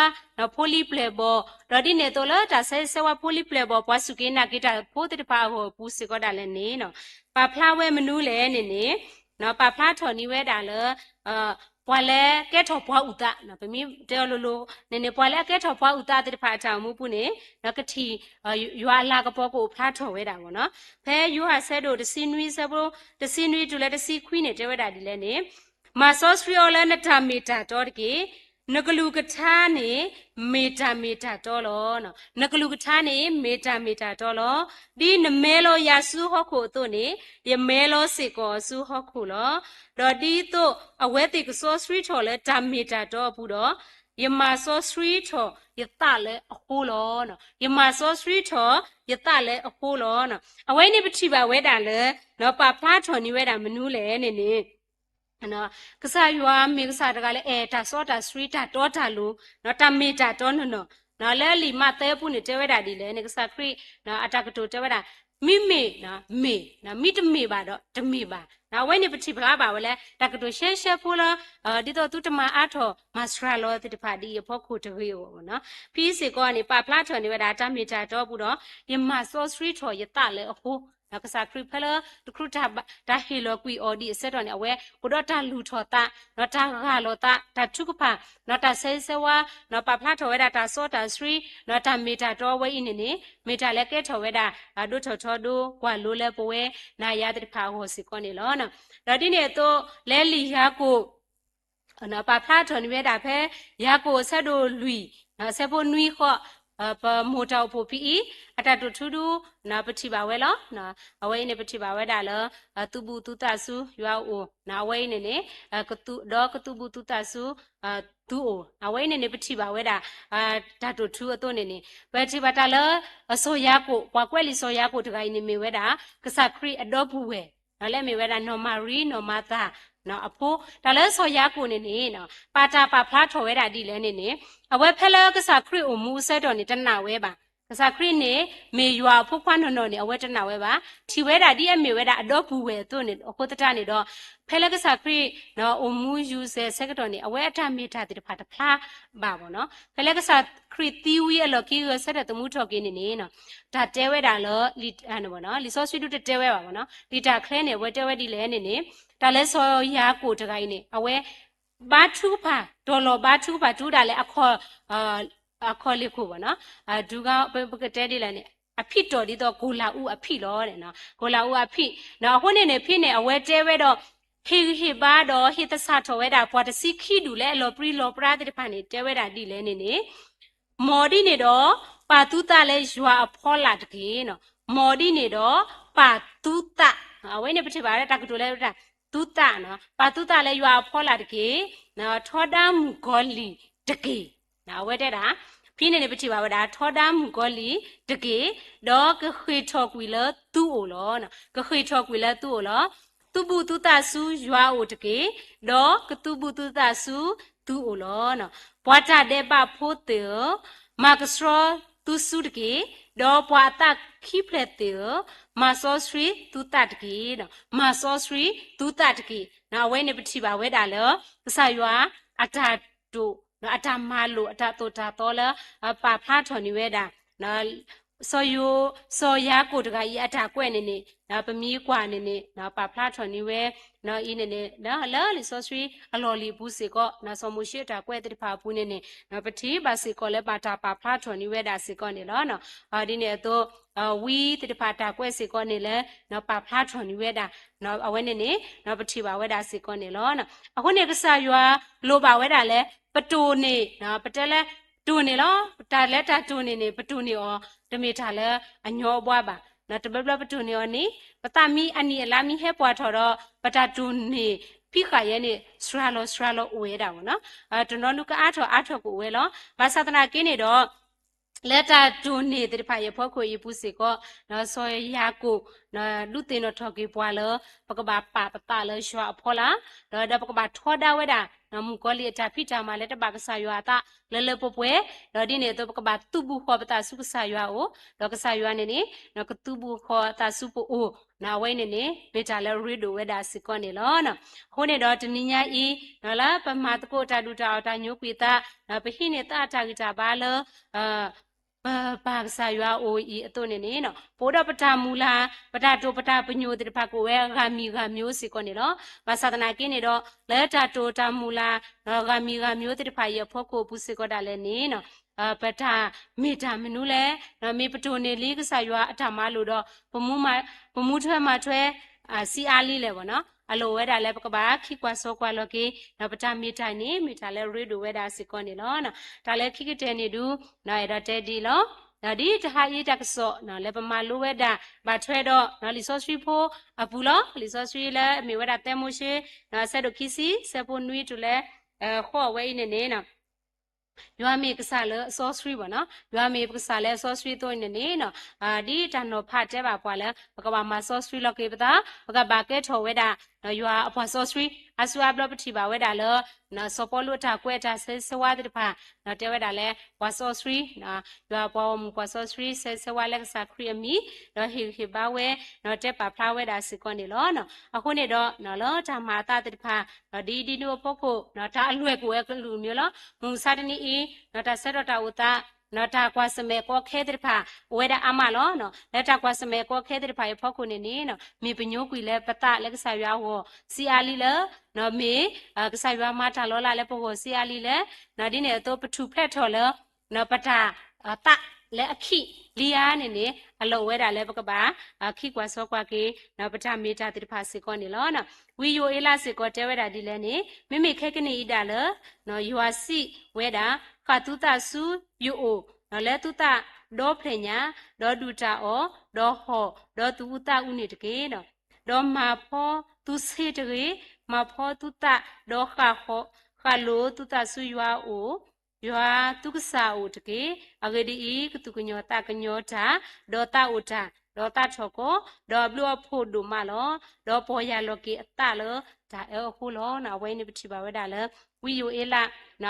ဖိလံၤပျဲၢ်ဘီၣ်, ဒီးဒ်န့ၣ်အသိးလၢတၢ်ဆၢဂ့ၤဆၢဝါဖိလံၤပျဲၢ်ဘီၣ် ပှၤစူၢ်က့ၤနာ်က့ၤတၢ်ဖိသ့ၣ်တဖၣ်အဂီၢ်အပူၤစ့ၢ်ကီးဒၣ်လဲာ်န့ၣ် ပာ်ဖျါဝဲမနုၤလဲၣ်န့ၣ်န့ၣ် ပာ်ဖျါထီၣ်န့ၢ်ဝဲဒၣ်လၢ ပှၤလၢကဲထီၣ်ပှၤအုၣ်သး ပမ့ၢ်တဲအီၤလိၤလိၤန့ၣ်န့ၣ် ပှၤလၢအကဲထီၣ်ပှၤအုၣ်သးသ့ၣ်တဖၣ်အတၢ်အိၣ်မူပူၤန့ၣ် ကထံၣ် ယွၤအလၤကပီၤကအိၣ်ဖျါထီၣ်ဝဲဒၣ်ဘၣ်နီၤ. ဖဲယိၤဟၣ်ဆၢဒိၣ်တဆံနွံဆၢဖိ တဆံနွံတုၤလၢတဆံခွံန့ၣ် တဲဝဲဒၣ်ဒ်လဲၣ်န့ၣ် မၤစီဆှံအီၤလၢနတၢ်မ့ၢ်တၢ်တီတက့ၢ်. နကလုၢ်ကထါန့ၣ် မ့ၢ်တၢ်မ့ၢ်တၢ်တီလီၤ. နကလုၢ်ကထါန့ၣ် မ့ၢ်တၢ်မ့ၢ်တၢ်တီလီၤ. ဒ်နမဲလီၤယၤဆူဟီၣ်ခိၣ်အသိးန့ၣ် ယမဲလီၤစ့ၢ်ကီးဆူဟီၣ်ခိၣ်လီၤ. ဒီးဒ်သိးအဝဲသ့ၣ်ကစီဆှံထီၣ်လၢတၢ်မ့ၢ်တၢ်တီအပူၤဒီး ယမၤစီဆှံထီၣ်ယသးလၢအဃိလီၤ. ယမၤစီဆှံထီၣ်ယသးလၢအဃိလီၤ. အဝဲန့ၣ်ပထံၣ်ဘၣ်ဝဲဒၣ်လၢ ပာ်ဖျါထီၣ်န့ၢ်ဝဲဒၣ်မနုၤလဲၣ်န့ၣ်န့ၣ် ကစၢ်ယွၤမ့ၢ်ကစၢ်တဂၤလၢအဲၣ်တၢ်စီတၢ်ဆှံ တၢ်တီတၢ်လိၤ တၢ်မ့ၢ်တၢ်တီနီၢ်နီၢ်, လၢလံာ်မးသဲအပူၤန့ၣ် တဲဝဲဒၣ်ဒ်လဲၣ်န့ၣ် ကစၢ်ခရံာ် အတၢ်ကတိၤတဲဝဲဒၣ် မ့မ့ၢ် မ့ၢ် မ့တမ့ၢ်ဘၣ်ဒီးတမ့ၢ်ဘၣ်. အဝဲန့ၣ်ပထံၣ်ဖျါဘၣ်ဝဲလၢ တၢ်ကတိၤရှဲရှဲဖိလၢ ဒ်သိးသုတမၤအါထီၣ်မၤစှၤလီၤသ့ၣ်တဖၣ်ဒ်အံၤအဖီခိၣ်တဂ့ၤအဂီၢ်ဘၣ်နီၤ. ဖဲစ့ၢ်ကီးန့ၣ် ပာ်ဖျါထီၣ်န့ၢ်ဝဲဒၣ်တၢ်မ့ၢ်တၢ်တီအပူၤဒီး ယမၤစီဆှံထီၣ်ယသးလၢအဃိ ကစၢ်ခရံာ်ဖဲလၢတခူတၢ်ဟ့ၣ်လီၤကွံာ်အီၤဒ်အဆၢကတီၢ်န့ၣ် အဝဲအိၣ်ဒီးတၢ်လုၢ်ထီၣ်သး ဒီးတၢ်ဂၢ်လီၤသး တၢ်ထုကဖၣ် ဒီးတၢ်ဆၢဂ့ၤဆၢဝါ ဒီးပာ်ဖျါထီၣ်ဝဲဒၣ်တၢ်စီတၢ်ဆှံ ဒီးတၢ်မ့ၢ်တၢ်တီဝဲအံၤန့ၣ်န့ၣ် မ့ၢ်တၢ်လၢကဲထီၣ်ဝဲဒၣ် ဒိၣ်ထီၣ်ထီဒိၣ်ကွၢ်လိလၢပဝဲနၤယၤသ့ၣ်တဖၣ်အဂီၢ်စ့ၢ်ကီးန့ၣ်လီၤ. ဒီးဒ်န့ၣ်အသိး လၢလံာ်ယၤကိာ် ပာ်ဖျါထီၣ်န့ၢ်ဝဲဒၣ်ဖဲ ယၤကိာ်အဆၢဒိၣ်လွံၢ် အဆၢဖိနွံဃီ ပမိၢ်တၢ်အိၣ်ဖှိၣ်ဖဲအံၤ အတၢ်တိာ်ထူဒု ပထံၣ်ဘၣ်ဝဲလီၤ. အဝဲအံၤန့ၣ် ပထံၣ်ဘၣ်ဝဲဒၣ်လၢ သုးဘူးသုသးဆူယွၤအအိၣ် အဝဲအံၤန့ၣ်န့ၣ် ဒီးကသူးဘူးသုသးဆူ သုအိၣ် အဝဲအံၤန့ၣ်န့ၣ် ပထံၣ်ဘၣ်ဝဲဒၣ် တၢ်တိာ်ထူအသိးန့ၣ်န့ၣ် ပထံၣ်ဘၣ်တၢ်လၢ စီၤယၤကိာ် ပှၤကွဲးလံာ်စီၤယၤကိာ်တဂၤအံၤန့ၣ်မ့ၢ်ဝဲဒၣ် ကစၢ်ခရံာ်အဒီပုၢ်ဝဲၢ် လၢအမ့ၢ်ဝဲဒၣ်နီၢ်မၤရံ နီၢ်မၤသၤ အဖိ တၢ်လၢစီၤယၤကိာ်န့ၣ်န့ၣ် ပာ်တၢ်ပာ်ဖျါထီၣ်ဝဲဒၣ်ဒ်လဲၣ်န့ၣ်န့ၣ် အဝဲဖဲလၢကစၢ်ခရံာ်အိၣ်မူအဆၢကတီၢ်န့ၣ် တနာ်ဝဲဘၣ်. ကစၢ်ခရံာ်န့ၣ် မ့ၢ်ယွၤအဖိခွါနီၢ်နီၢ်န့ၣ် အဝဲတနာ်ဝဲဘၣ်. ထံၣ်ဝဲဒၣ်ဒ်အမ့ၢ်ဝဲဒၣ်အဒီပုၢ်ဝဲၢ်အသိးန့ၣ် အဃိသတးန့ၣ်ဒီး ဖဲလၢကစၢ်ခရံာ် အိၣ်မူယူၤစဲၤဆၢကတီၢ်န့ၣ် အဝဲအတၢ်မ့ၢ်တၢ်သ့ၣ်တဖၣ်တဖျါဘၣ်ဘၣ်နီၤ. ဖဲလၢကစၢ်ခရံာ်သံဝံၤအလီၢ်ခံဂဲၤဆၢထၢၣ်သမူထီၣ်က့ၤန့ၣ်န့ၣ် တၢ်တဲဝဲဒၣ်လၢ လံာ်စီဆှံဒုတတဲဝဲဘၣ်ဘၣ်နီၤ. လံာ်တၢ်ချၢန့ၣ် အဝဲတဲဝဲဒ်လဲၣ်န့ၣ်န့ၣ် တၢ်လၢစီၤယၤကိာ်တဂၤအံၤန့ၣ် အဝဲ ဘါထုကဖၣ် တီၤလီၤဘါထုကဖၣ်တုၤဒၣ်လဲာ်အခီၣ် အခီၣ်လ့ၢ်ခိၣ်ဘၣ်နီၤ, ဒူဂၤ ပကတဲဒ်လဲၣ်န့ၣ် အဖံးတီၢ်ဒ်သိးကိၣ်လၤအူအဖံးလီၤ, ကိၣ်လၤအူအဖံး, အဃိန့ၣ်န့ၣ် ဖဲန့ၣ် အဝဲတဲဝဲဒီး ဟ့ၣ်ဂံၢ်ဟ့ၣ်ဘါဒီးဟ့ၣ်သဆၣ်ထီၣ်ဝဲဒၣ် ပှၤတဆံခံဒူၣ်လၢအလီၤပြံလီၤပြါသ့ၣ်တဖၣ်န့ၣ် တဲဝဲဒၣ်ဒ်လဲၣ်န့ၣ်န့ၣ် မ်ဒ်န့ၣ်ဒီး ပာ်သုသးလၢယွၤအဖီလာ်တက့ၢ်. မ်ဒ်န့ၣ်ဒီး ပာ်သုသး, အဝဲန့ၣ်ပထံၣ်ဘၣ်ဝဲဒၣ်တၢ်ကတိၤလၢ သုသး, ပာ်သုသးလၢယွၤအဖီလာ်တက့ၢ်. ထီဒါမုၣ်ကီၤလံၢ်တက့ၢ်. အဝဲတဲဒၣ်, ဖဲန့ၣ်န့ၣ် ပထံၣ်ဘၣ်ဝဲဒၣ် ထီဒါမုၣ်ကီၤလံၢ်တက့ၢ်, ဒီးကဃ့ၢ်ထီၣ်ကွံာ်လၢသုအိၣ်လီၤ. ကဃ့ၢ်ထီၣ်ကွံာ်လၢသုအိၣ်လီၤ. သုဘူးသုသးဆူယွၤအအိၣ်တက့ၢ်, ဒီးကသုဘူးသုသးဆူသုအိၣ်လီၤ. ပှၤတၢ်ဒဲးဘးဖိသ့ၣ်ဧၢ, မၤကဆှီသုစုတက့ၢ်, ဒီးပှၤအသးခံဖျၢၣ်သ့ၣ်ဧၢ, မၤစီဆှံသုသးတက့ၢ်, မၤစီဆှံသုသးတက့ၢ်. အဝဲန့ၣ်ပထံၣ်ဘၣ်ဝဲဒၣ်လၢ ကစၢ်ယွၤအတၢ်တိာ် အတၢ်မၤလိာ် အတၢ်သိၣ်တၢ်သီလၢ ပာ်ဖျါထီၣ်န့ၢ်ဝဲဒၣ် စီၤယိၤ, စီၤယၤကိာ်တဂၤအံၤအတၢ်ကွဲးန့ၣ်န့ၣ် ပမ့ၢ်ကွၢ်န့ၣ်န့ၣ် ပာ်ဖျါထီၣ်န့ၢ်ဝဲ အံၤန့ၣ်န့ၣ် လၢလံာ်စီဆှံအလီၢ်လံၤအပူၤစ့ၢ်ကီး စီၤမိၤၡ့အတၢ်ကွဲးသ့ၣ်တဖၣ်အပူၤန့ၣ်န့ၣ် ပထံၣ်ဘၣ်စ့ၢ်ကီးလၢဘၣ်တၢ်ပာ်ဖျါထီၣ်န့ၢ်ဝဲဒၣ်စ့ၢ်ကီးန့ၣ်လီၤ. ဒ်န့ၣ်အသိး ဝံသ့ၣ်တဖၣ်တၢ်ကွဲးစ့ၢ်ကီးန့ၣ်လၢ ပာ်ဖျါထီၣ်န့ၢ်ဝဲဒၣ် အဝဲန့ၣ်န့ၣ် ပထံၣ်ဘၣ်ဝဲဒၣ်စ့ၢ်ကီးန့ၣ်လီၤ. အဃိန့ၣ် ကစၢ်ယွၤလိၣ်ဘၣ်ဝဲဒၣ်လၢ ပတိၢ်န့ၢ် ပတဲလၢ တိၢ်န့ၢ်လီၤ. တၢ်လၢတၢ်တိၢ်န့ၢ်န့ၣ် ပတိၢ်န့ၢ်အီၤ တမ့ၢ်တၢ်လၢအညီအဘှါဘၣ်. တဘျီဘျီပတိၢ်န့ၢ်အီၤန့ၣ် ပသးမံအနံၣ်အလါမံဟဲပှၢ်ထီၣ်ဒီး ပတၢ်တိၢ်န့ၢ်ဖံးဃာ်ယဲန့ၣ် စှၤလီၤစှၤလီၤအိၣ်ဝဲဒၣ်မ့ၢ်နီၤ. တနီၤနုၤကအါထီၣ်အါထီၣ်ကအိၣ်ဝဲလီၤ. ဘၣ်ဆၣ်သနာ်က့န့ၣ်ဒီး လၢတၢ်တိၢ်န့ၢ်သ့ၣ်တဖၣ်အံၤအဖီခိၣ်အံၤအပူၤစ့ၢ်ကီး စီၤယၤကိာ် ဒုးသ့ၣ်နီၣ်ထီၣ်က့ၤပှၤလၢ ပကဘၣ်ပာ်ပသးလၢယွၤအဖီလာ် ဒီးပကဘၣ်ထီဒါဝဲဒၣ် မုၣ်ကီၤလံၢ်အတၢ်ဖံးတၢ်မၤလၢတဘၣ်ကစၢ်ယွၤအသးလၢလၢပှဲၤပှဲၤ, ဒီးဒ်န့ၣ်အသိး ပကဘၣ်သုးဘူးဃီၤပသးဆူကစၢ်ယွၤအအိၣ်, ဒီးကစၢ်ယွၤန့ၣ်န့ၣ် ကသုးဘူးဃီၤအသးဆူပအိၣ်, အဝဲန့ၣ်န့ၣ် မ့ၢ်တၢ်လၢအရ့ဒိၣ်ဝဲဒၣ်စ့ၢ်ကီးန့ၣ်လီၤ. အဃိန့ၣ်ဒီးတနံၤညါအံၤ လၢပမၤသကိးတၢ်ဒူၣ်တၢ်အီၣ်တၢ်ညိကွံာ်သး, ပဟံးန့ၢ်သးအတၢ်ဂံၢ်တၢ်ဘါလၢ ပပၢ်ကစၢ်ယွၤအအိၣ်အံၤအသိးန့ၣ်န့ၣ် ပအိၣ်ဒီးပတၢ်မုၢ်လၢ် ပတၢ်တိာ်ပတၢ်ပညိၣ်သ့ၣ်တဖၣ်ကအိၣ်ဝဲဂၤမံၤဂၤမံၤစ့ၢ်ကီးန့ၣ်လီၤ. ဘၣ်ဆၣ်သနာ်က့န့ၣ်ဒီး လၢတၢ်တိာ်တၢ်မုၢ်လၢ် ဂၤမံၤဂၤမံၤသ့ၣ်တဖၣ်အံၤအဖီခိၣ်အပူၤစ့ၢ်ကီးဒၣ်လဲာ်န့ၣ် ပတၢ်မ့ၢ်တၢ်မနုၤလဲၣ်, မ့ၢ်ပတိၢ်န့ၢ်လံကစၢ်ယွၤအတၢ်မၤလိာ်ဒီး ပမူမၤ, ပမူထွဲမၤထွဲ စံးအါလံလဲၣ်ဘၣ်နီၤ, အလိၣ်ဝဲဒၣ်လၢပကဘၣ်ခံကွၢ်စိကွၢ်လီၤက့ၤ ပတၢ်မ့ၢ်တၢ်န့ၣ် မ့ၢ်တၢ်လၢအရ့ဒိၣ်ဝဲဒၣ်စ့ၢ်ကီးန့ၣ်လီၤ. တၢ်လၢခံကတၢၢ်န့ၣ်ဒုး အဲၣ်ဒိးတဲဒ်လီၤ. ဒ်တဟါအံၤတၢ်ကစီၣ် လၢပမၤလိဝဲဒၣ် ဘၣ်ထွဲဒီး လံာ်စီဆှံဖိအပူၤလီၤ. လံာ်စီဆှံလၢအမ့ၢ်ဝဲဒၣ်သဲမိၤၡ့ ဆၢဒိၣ်ခံဆံ ဆၢဖိနွံတုၤလၢ ဃိးဝဲအံၤန့ၣ်န့ၣ် ယွၤမ့ၢ်ကစၢ်လၢအစီဆှံဘၣ်နီၤ, ယွၤမ့ၢ်ပကစၢ်လၢအစီဆှံအသိးန့ၣ်န့ၣ် ဒ်တၢ်နီၤဖးတဲဘၣ်ပှၤလၢ ပကဘၣ်မၤစီဆှံလီၤက့ၤပသး, ပကဘၣ်ကဲထီၣ်ဝဲဒၣ် ယွၤအပှၤစီဆှံ, အါစုအါဘျီပထံၣ်ဘၣ်ဝဲဒၣ်လၢ စီၤပီလူးအတၢ်ကွဲးအတၢ်ဆၢဂ့ၤဆၢဝါသ့ၣ်တဖၣ် တဲဝဲဒၣ်လၢ ပှၤစီဆှံ ယွၤအပှၤဂီၢ်မုၢ်ပှၤစီဆှံ ဆၢဂ့ၤဆၢဝါလၢကစၢ်ခရံာ်အမံၤ, ဒီးဟ့ၣ်ဂံၢ်ဟ့ၣ်ဘါဝဲ, ဒီးတဲပာ်ဖျါဝဲဒၣ်စ့ၢ်ကီးန့ၣ်လီၤ. အဃိန့ၣ်ဒီး လၢတၢ်မၤအသးသ့ၣ်တဖၣ် ဒ်ဒ်နုၤအဖီခိၣ် တၢ်အလွဲၢ်ကအိၣ်ဝဲကလုာ်ကလုာ်မ့ၢ်လီၤ. မုၢ်မဆါတနံၤအံၤ တၢ်ဆၢကတီၢ်တၢ်အိၣ်သး တၢ်ကွၢ်ဆၢၣ်မဲာ်ကီခဲသ့ၣ်တဖၣ် အိၣ်ဝဲဒၣ်အါမးလီၤ. လၢတၢ်ကွၢ်ဆၢၣ်မဲာ်ကီခဲသ့ၣ်တဖၣ်အံၤအဖီခိၣ်န့ၣ်န့ၣ် မ့ၢ်ပညိကွံာ်လၢပသးလၢကစၢ်ယွၤအဂီၢ် စံးအါလံလၢ မ့ၢ် ကစၢ်ယွၤမၤတၢ်လီၤလးလၢပဂီၢ်စံးအါလံလၢ ဒ်န့ၣ်အသိးပထူၣ်ဖျဲးထီၣ်လၢ ပတၢ်သးလၢအခံးလံဧါန့ၣ်န့ၣ် အလီၢ်အိၣ်ဝဲဒၣ်လၢပကဘၣ် ခံကွၢ်စိကွၢ်က့ၤ ပတၢ်မ့ၢ်တၢ်သ့ၣ်တဖၣ်စ့ၢ်ကီးန့ၣ်လီၤ. ဝံယိၤအ့လးစ့ၢ်ကီးတဲဝဲဒၣ်ဒ်လဲၣ်န့ၣ် မ့မ့ၢ်ခဲကနံၣ်အံၤဒၣ်လၢ ယွၤစံးဝဲဒၣ် ဃၣ်သုသးဆူယအိၣ် လၢသုသးဒီဖျၢၣ်ညါ ဒီးဒုၣ်တၢ်အီၣ် ဒီးဟီၣ် ဒီးသူၣ်အူသးအူန့ၣ်တက့ၢ်. ဒီးမၤဖှီသုဆ့တဂ့ၤ, မၤဖှီသုသး ဒီးဃၣ်ဃီ, ဃၣ်လိာ်သုသးဆူယွၤအအိၣ်, ယွၤသုကစၢ်အအိၣ်တက့ၢ်. အဂ့ၢ်ဒ်အံၤ, ကသူၣ်ကညီၤသးကညီၤတၢ်, ဒီးသးအိၣ်တၢ်, ဒီးသးထီၣ်ကီ, ဒီးအဘျုးအဖှိၣ်ဒိၣ်မးလီၤ. ဒီးပီၢ်ယၢ်လီၤက့ၤအသးလၢတၢ်အၢအဃိလီၤ. အဝဲအံၤန့ၣ်ပထံၣ်ဘၣ်ဝဲဒၣ်လၢ ဝံယိၤအ့လး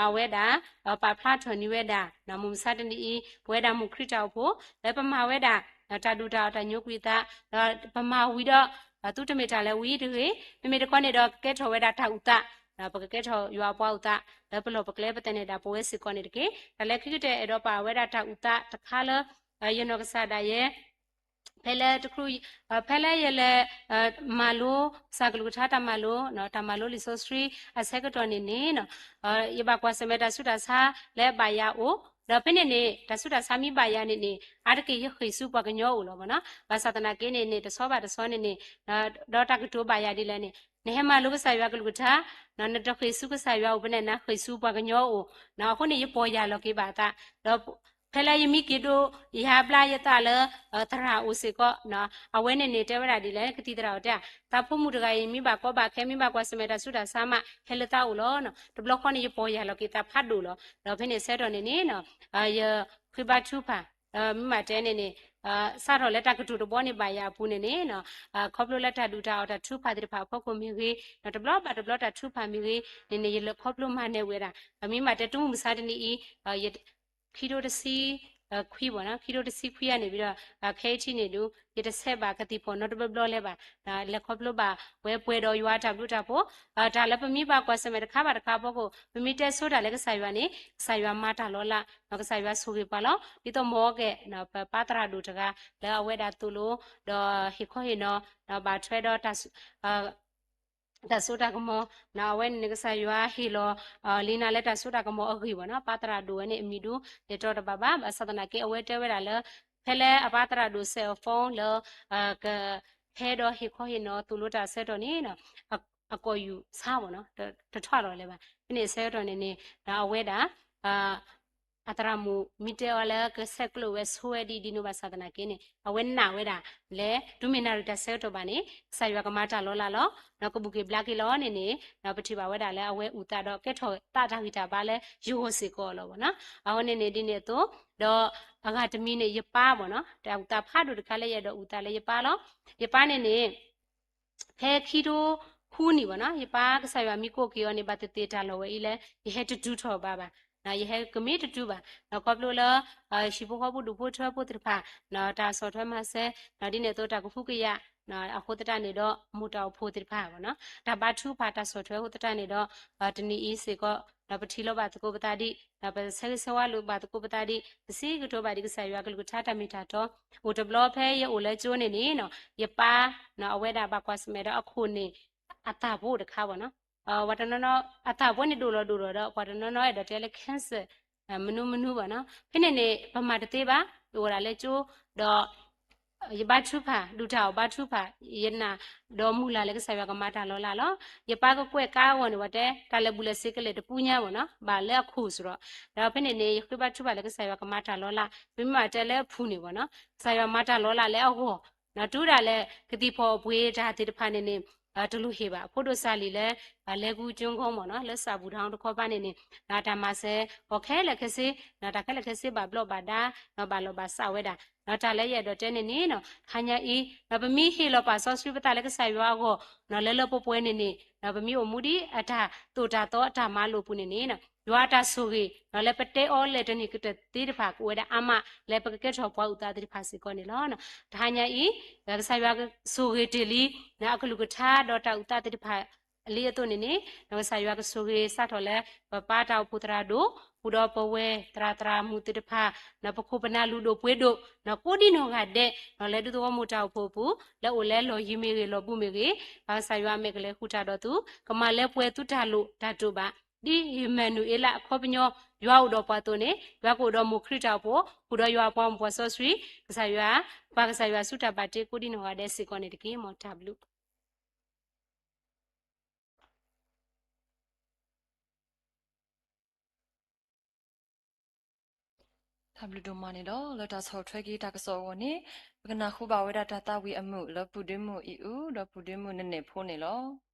အဝဲဒၣ် ပာ်ဖျါထီၣ်န့ၢ်ဝဲဒၣ် မုၢ်မဆါတနံၤအံၤ ပဝဲဒၣ်မုၢ်ခရံာ်တၢ်အိၣ်ဖှိၣ် လၢပမၤဝဲဒၣ် တၢ်ဒုၣ်တၢ်အီၣ်တၢ်ညိကွံာ်သး ဒီးပမၤဝံၤဒီး သုတမ့ၢ်တၢ်လၢဝံၤတဂ့ၤ, မ့မ့ၢ်တခီန့ၣ်ဒီး ကကဲထီၣ်ဝဲဒၣ်တၢ်အုၣ်သး, ပကကဲထီၣ်ယွၤအပှၤအုၣ်သး လၢပလီၢ်ပကျဲပသန့ၤဒၣ်ပဝဲစ့ၢ်ကီးန့ၣ်တက့ၢ်. တၢ်လၢခံကတၢၢ်အဲၣ်ဒိးပာ်ဝဲဒၣ်တၢ်အုၣ်သးတခါလၢ ယနီၢ်ကစၢ်ဒၣ်ယဲ ဖဲလၢတချုး ဖဲလၢယလဲၤ မၤလိ စၢ်ကလုၢ်ကထါတၢ်မၤလိ တၢ်မၤလိလံာ်စီဆှံအဆၢကတီၢ်န့ၣ်န့ၣ် ယဘၣ်ကွၢ်ဆၢၣ်မဲာ်တၢ်ဆူးတၢ်ဆါလၢအဘၣ်ယၤအိၣ် ဒီးဖဲန့ၣ်န့ၣ် တၢ်ဆူးတၢ်ဆါမ့ၢ်ဘၣ်ယၤန့ၣ်န့ၣ် အါတက့ၢ်ယဃ့ၢ်ဆူပှၤကညီအိၣ်လီၤမ့ၢ်နီၤ. ဘၣ်ဆၣ်သနာ်က့န့ၣ်န့ၣ် တဆီဘၣ်တဆီန့ၣ်န့ၣ် ဒီးတၢ်ကတိၤဘၣ်ယၤဒ်လဲၣ်န့ၣ် နဟဲမၤလိကစၢ်ယွၤကလုၢ်ကထါ နတဃ့ၢ်ဆူကစၢ်ယွၤအိၣ်ဖဲန့ၣ် နဃ့ၢ်ဆူပှၤကညီအိၣ်, အဃိန့ၣ် ယပီၢ်ယၢ်လီၤက့ၤဘၣ်အသး, ဒီးဖဲလၢယမံက့ၤဒိ ယဟးဘျါယသးလၢ သရၣ်အိၣ်စ့ၢ်ကီး, အဝဲန့ၣ်န့ၣ် တဲဝဲဒၣ်ဒ်လဲၣ် ကသံၣ်သရၣ်အိၣ်တဲ, သးဖိမုၣ်တဂၤအံၤ မ့ၢ်ဘၣ်ကီဘၣ်ခဲ မ့ၢ်ဘၣ်ကွၢ်ဆၢၣ်မဲာ်တၢ်ဆူးတၢ်ဆါမး ဟဲလၢသးအိၣ်လီၤ. တဘျီဃီန့ၣ် ယပီၢ်ယၢ်လီၤက့ၤသးဖးဒိၣ်လီၤ. ဒီးဖဲန့ၣ်ဆၢကတီၢ်န့ၣ်န့ၣ် ယဃ့ဘါထုကဖၣ် မ့ၢ်မၤတဲန့ၣ်န့ၣ် စးထီၣ်လၢတၢ်ကတိၤတဘီန့ၣ်ဘၣ်ယၤအပူၤန့ၣ်န့ၣ် ခီဖျိလၢတၢ်ဒုၣ်တၢ်အီၣ်တၢ်ထုကဖၣ်သ့ၣ်တဖၣ်အဖီခိၣ်မ့ၢ်ဂ့ၤ, တဘျီဘၣ်တဘျီတၢ်ထုကဖၣ်မ့ၢ်ဂ့ၤန့ၣ်န့ၣ် ယလဲၤခီဖျိမၤနၢၤဝဲဒၣ်, မ့ၢ်မၤတဲတမုၢ်မဆါတနံၤအံၤ ယ ခံထိတဆံခွံဘၣ်နီၤ, ခံထိတဆံခွံအံၤန့ၣ်ဒီး ခဲအံၤထံးန့ၣ်ဒုး ယတဆဲးဘၣ်ကသံၣ်ဖီၣ်နီတဘျီဘျီလၢၤဘၣ်, လဲၤခီဖျိဘၣ်ဝဲပှဲၤဒီးယွၤအတၢ်ဘျုးတၢ်ဖှိၣ်, တၢ်လၢပမ့ၢ်ဘၣ်ကွၢ်ဆၢၣ်မဲာ်တခါဘၣ်တခါအဖီခိၣ် ပမ့ၢ်တဲဆိတၢ်လၢကစၢ်ယွၤန့ၣ် ကစၢ်ယွၤမၤတၢ်လီၤလး, ကစၢ်ယွၤဆိၣ်ဂ့ၤပှၤလီၤ. ဒ်သိးမ်အကဲ ပပၢ်သရၣ်ဒိၣ်တဂၤ လၢအဝဲဒၣ်သိၣ်လိ ဒီးဟ့ၣ်ခီဟ့ၣ်နီၤ ဘၣ်ထွဲဒီး တၢ်စိတၢ်ကမီၤ, အဝဲန့ၣ်န့ၣ် ကစၢ်ယွၤဟ့ၣ်လီၤ လံနၤလၢတၢ်စိတၢ်ကမီၤအဂ့ၢ်ဘၣ်နီၤ, ပၢ်သရၣ်ဒိၣ်ဝဲန့ၣ် အမံၤဒုး ယတီတဘၣ်ဘၣ်, ဘၣ်ဆၣ်သနာ်က့ အဝဲတဲဝဲဒၣ်လၢ ဖဲလၢအပၢ်သရၣ်ဒိၣ်စဲးအီၤ phone လၢ ကဟဲဒီးဟ့ၣ်ခီဟ့ၣ်နီၤသိၣ်လိတၢ်အဆၢကတီၢ်န့ၣ် အကိာ်ယူၢ်ဆါဘၣ်နီၤ, တထီၣ်လီၤလၢၤဘၣ်. ဖဲန့ၣ်အဆၢကတီၢ်န့ၣ်န့ၣ် အဝဲဒၣ် အသရၣ်မုၣ်မ့ၢ်တဲအီၤလၢကဆဲးကျိးဝဲဆိဝဲဒ်ဒ်န့ၣ် ဘၣ်ဆၣ်သနာ်က့န့ၣ် အဝဲနာ်ဝဲဒၣ် လဲၤတုၤမ့ၢ်နၣ်ရံၣ်တၢ်ဆၢကတီၢ်ဘၣ်န့ၣ် ကစၢ်ယွၤကမၤတၢ်လီၤလးလီၤ. ဒီးကဘူၣ်က့ၤဘျါက့ၤလီၤန့ၣ်န့ၣ် ပထံၣ်ဘၣ်ဝဲဒၣ်လၢအဝဲအုၣ်သးဒီးကဲထီၣ်သးတၢ်ဂံၢ်တၢ်ဘါလၢယဂီၢ်စ့ၢ်ကီးလီၤဘၣ်နီၤ. အဃိန့ၣ်န့ၣ် ဒ်န့ၣ်အသိး ဒီးအဂၤတမံၤန့ၣ် ယပၢ်ဘၣ်နီၤ, တၢ်အုၣ်သးဖးဒိၣ်တခါလၢယအဲၣ်ဒိးအုၣ်သးလၢယပၢ်လီၤ. ယပၢ်န့ၣ်န့ၣ် ဖဲခံထိဃုနံၣ်ဘၣ်နီၤ, ယပၢ်ကစၢ်ယွၤမံကိးက့ၤအီၤန့ၣ် ဘၣ်သ့ၣ်သ့ၣ်တၢ်လီၢ်ဝဲအံၤလၢ ယဟဲတတုၤထီၣ်ဘၣ်ဘၣ်, ယဟဲကမ့ၢ်တတုၤဘၣ်. ခီဖျိလၢ ဟံၣ်ဖိဃီဖိဒူၣ်ဖိထၢဖိသ့ၣ်တဖၣ် တၢ်ဆီၣ်ထွဲမၤစၢၤ ဒ်န့ၣ်အသိးတၢ်ကဟုကယာ် အဃိသတးန့ၣ်ဒီး မိၢ်တၢ်အိၣ်ဖှိၣ်သ့ၣ်တဖၣ်ဘၣ်နီၤ, တၢ်ဘါထုကဖၣ်တၢ်ဆီၣ်ထွဲအဃိသတးန့ၣ်ဒီး တနံၤအံၤစ့ၢ်ကီး ဒီးပထံၣ်လိာ်ဘၣ်သကိးပသးဒံး ဒီးပဆၢဂ့ၤဆၢဝါလိာ်ဘၣ်သကိးပသးဒံး ပစံးကတိၤဘၣ်ဒံးကစၢ်ယွၤကလုၢ်ကထါတၢ်မ့ၢ်တၢ်တီ, အိၣ်တဘျီဖဲယအိၣ်လၢကၠိန့ၣ်န့ၣ် ယပၢ် အဝဲဒၣ်ဘၣ်ကွၢ်ဆၢၣ်မဲာ်ဒီးအခိၣ်န့ၣ် အသၣ်ဖိတခါဘၣ်နီၤ, ပှၤတနီၤနီၤ အသၣ်ဖိန့ၣ်ဒိၣ်လီၤဒိၣ်လီၤဒီး ပှၤတနီၤနီၤအဲၣ်ဒိးတဲလၢ cancer မနုၤမနုၤဘၣ်နီၤ, ဖဲန့ၣ်န့ၣ် ပမၤတသ့ဘၣ်, ယအိၣ်ဒၣ်လၢကၠိ ဒီး ယဘါထုကဖၣ် ဒုၣ်တၢ်အီၣ်ဘါထုကဖၣ် ယနာ် ဒီးမုၢ်လၢ်လၢကစၢ်ယွၤကမၤတၢ်လီၤလးလီၤ. ယပၢ်ကကွဲၢ်ကါအဂီၢ်န့ၣ် ပှၤတဲ တၢ်လဲၤဘူးလဲၤဆ့ကလဲာ်တပူညါဘၣ်နီၤ, ဘၣ်လၢအခိၣ်စရီ, ဒီးဖဲန့ၣ်န့ၣ် ယဃ့ဘါထုကဖၣ်လၢကစၢ်ယွၤကမၤတၢ်လီၤလး, ပမ့ၢ်ဘၣ်တဲလၢအဖုၣ်န့ၣ်ဘၣ်နီၤ, ကစၢ်ယွၤမၤတၢ်လီၤလးလၢအဂီၢ်, တုၤဒၣ်လဲာ် ကသံၣ်ဖီၣ်အပှ့ၤတၢ်သ့ၣ်တဖၣ်န့ၣ်န့ၣ် တလိၣ်ဟ့ၣ်ဘၣ်. အဖိဒိၣ်စၢ်လံၤလၢ လဲၤကူကၠိကီမ့ၢ်နီၤ လၢစၢ်ဘူၣ်ထီတခီပၤန့ၣ်န့ၣ် တၢ်မၤစၢၤအီၤခဲလၢာ်ခဲဆ့, တၢ်ခဲလၢာ်ခဲဆ့ဘၣ်ဘျီးဘၣ်ဒါ ဘၣ်လီၢ်ဘၣ်စးဝဲဒၣ်, တၢ်လၢယအဲၣ်ဒိးတဲန့ၣ်န့ၣ် တဟါညါအံၤ ပမ့ၢ်ဟ့ၣ်လီၤပာ်စီဆှံပသးလၢကစၢ်ယွၤအဂီၢ် လၢလၢပှဲၤပှဲၤန့ၣ်န့ၣ် ပမ့ၢ်အိၣ်မူဒ်အတၢ်သိၣ်တၢ်သီအတၢ်မၤလိာ်အပူၤန့ၣ်န့ၣ် ယွၤအတၢ်ဆိၣ်ဂ့ၤ လၢပတဲအီၤလဲၣ်တန့ၢ်ကတၢၢ်သ့ၣ်တဖၣ် ကအိၣ်ဝဲဒၣ်အါမး လၢပကကဲထီၣ်ပှၤအုၣ်သးသ့ၣ်တဖၣ်စ့ၢ်ကီးန့ၣ်လီၤ. တဟါညါအံၤ ကစၢ်ယွၤဆိၣ်ဂ့ၤတ့ၢ်လံ အကလုၢ်ကထါဒီးတၢ်အုၣ်သးသ့ၣ်တဖၣ် လံအသိးန့ၣ်န့ၣ် ကစၢ်ယွၤကဆိၣ်ဂ့ၤစးထီၣ်လၢ ပပၢ်တၢ်အိၣ်ဖှိၣ်သရၣ်ဒိၣ် ဃုာ်ဒီးပဝဲသရၣ်သရၣ်မုၣ်သ့ၣ်တဖၣ် ပခိၣ်ပနၢ်လုၢ်ဒိၣ်ပှ့ၤဒိၣ် ကိးဒံနီၢ်ဂၤဒဲး လၢဒူသဝီမိၢ်တၢ်အိၣ်ဖှိၣ်အပူၤ လၢအိၣ်လၢလီၢ်ယံၤမ့ၢ်ဂ့ၤ လီၢ်ဘူးမ့ၢ်ဂ့ၤ ပၢ်ကစၢ်ယွၤအမဲာ်ကလဲၤဃုာ်တၢ်ဒီးသု ကမၤလၢပှဲၤသုတၢ်လိၣ်တၢ်တိာ်ဘၣ် ဒ်အံၤမၤနူၤအ့လးအခီပညီ ယွၤအိၣ်ဒီးပှၤအသိးန့ၣ် ယွၤကအိၣ်ဒီးမိၢ်ခရံာ်တၢ်အိၣ်ဖှိၣ် ဃုာ်ဒီးယွၤအပှၤမုၣ်ပှၤစီဆှံ ကစၢ်ယွၤ ပၢ်ကစၢ်ယွၤဆူတၢ်ဘၣ်တ့ကိးဒံနီၢ်ဂၤဒဲးစ့ၢ်ကီးန့ၣ်တက့ၢ်. မ်တၢ်ဘျုး တၢ်ဘျုးဒိၣ်မးန့ၣ်လီၤ. လၢတၢ်ဆီၣ်ထွဲက့ၤတၢ်ကစီၣ်အဂီၢ်န့ၣ် ပကနၢ်ဟူဘၣ်ဝဲဒၣ်တၢ်သးဝံၣ်အမုာ်လၢပူၤဒ့မုၣ်အံၤအူ ဒီးပူၤဒ့မုၣ်နနဲၣ်ဖိန့ၣ်လီၤ.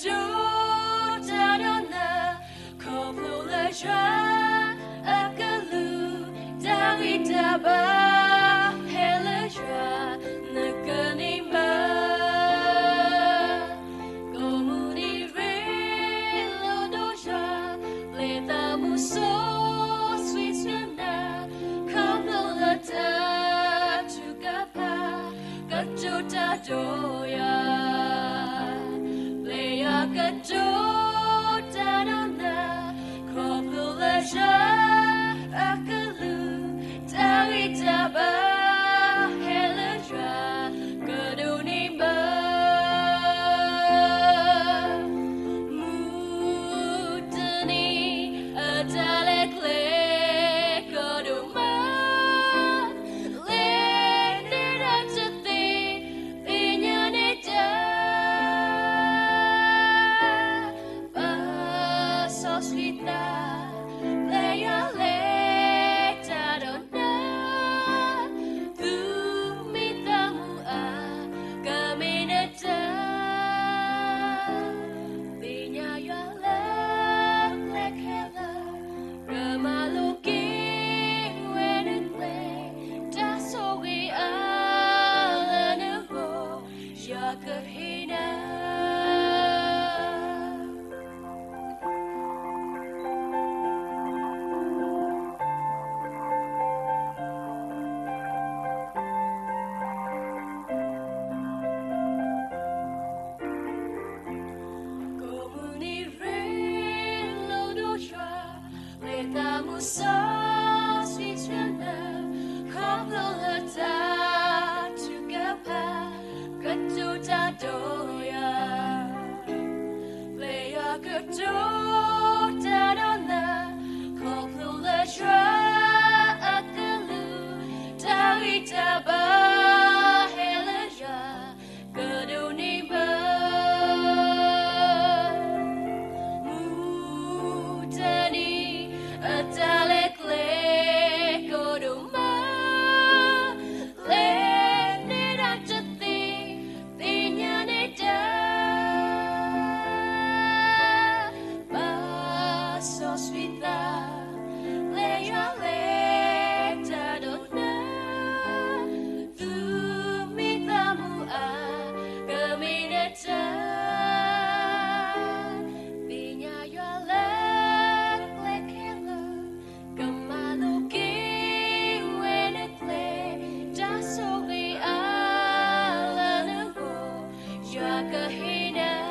ပှၤကတိၤတၢ်ဒီးနၤ, ခီဖျိလၢယွၤအကလုၢ်, တၢ်ဂံၢ်တၢ်ဘါဟဲလၢယွၤ, နကန့ၢ်ဘၣ် ကိးမုၢ်နံၤရ့လိာ်ဒီးယွၤ, ပျဲသးမူစီဆှံဆှၢနၤ, ခီဖျိလၢတၢ်ထုကဖၣ်, ကတိၤတၢ်ဒီးယွၤ, ပျဲယွၤကတိၤတၢ်ဒီးနၤ, ခီဖျိလၢယွၤအကလုၢ်, တၢ်ဂံၢ်တၢ်ဘါဟဲလၢယွၤ, ကဒိးန့ၢ်ဘၣ် မုၢ်တနံၤ အတၢ်လဲၤကျဲကဒိၣ်မး, လဲၤန့ၢ်တၢ်တသ့, သ့ၣ်ညါန့ၢ်တၢ် ပာ်စီဆှံသး, ပျဲယွၤလဲၤတၢ်ဒီးနၤ, သူၣ်မံသးမုာ်အါ, ကမ့ၢ်နတၢ် သ့ၣ်ညါယွၤလၢကျဲခဲလၢာ်, ကမၤလိက့ၤဝဲနကျဲ, တၢ်ဆိၣ်ဂ့ၤအါလၢနဂီၢ်, ယွၤကဟ့ၣ်နၤ ကိးမုၢ်နံၤရ့လိာ်ဒီးယွၤ, ပျဲသးမူစီဆှံဆှၢနၤ, ခီဖျိလၢတၢ်ထုကဖၣ်, ကတိၤတၢ်ဒီးယွၤ, ပျဲယွၤကတိၤတၢ်ဒီးနၤ, ခီဖျိလၢယွၤအကလုၢ်, တၢ်ဂံၢ်တၢ်ဘါဟဲလၢယွၤ, ကဒိးန့ၢ်ဘၣ် မုၢ်တနံၤ အတၢ်လဲၤကျဲကဒိၣ်မး, လဲၤန့ၢ်တၢ်တသ့, သ့ၣ်ညါန့ၢ်တၢ် ပာ်စီဆှံသး, ပျဲယွၤလဲၤတၢ်ဒီးနၤ, သူၣ်မံသးမုာ်အါ, ကမ့ၢ်နတၢ် သ့ၣ်ညါယွၤလၢကျဲခဲလၢာ်, ကမၤလိက့ၤဝဲနကျဲ, တၢ်ဆိၣ်ဂ့ၤအါလၢနဂီၢ်, ယွၤကဟ့ၣ်နၤ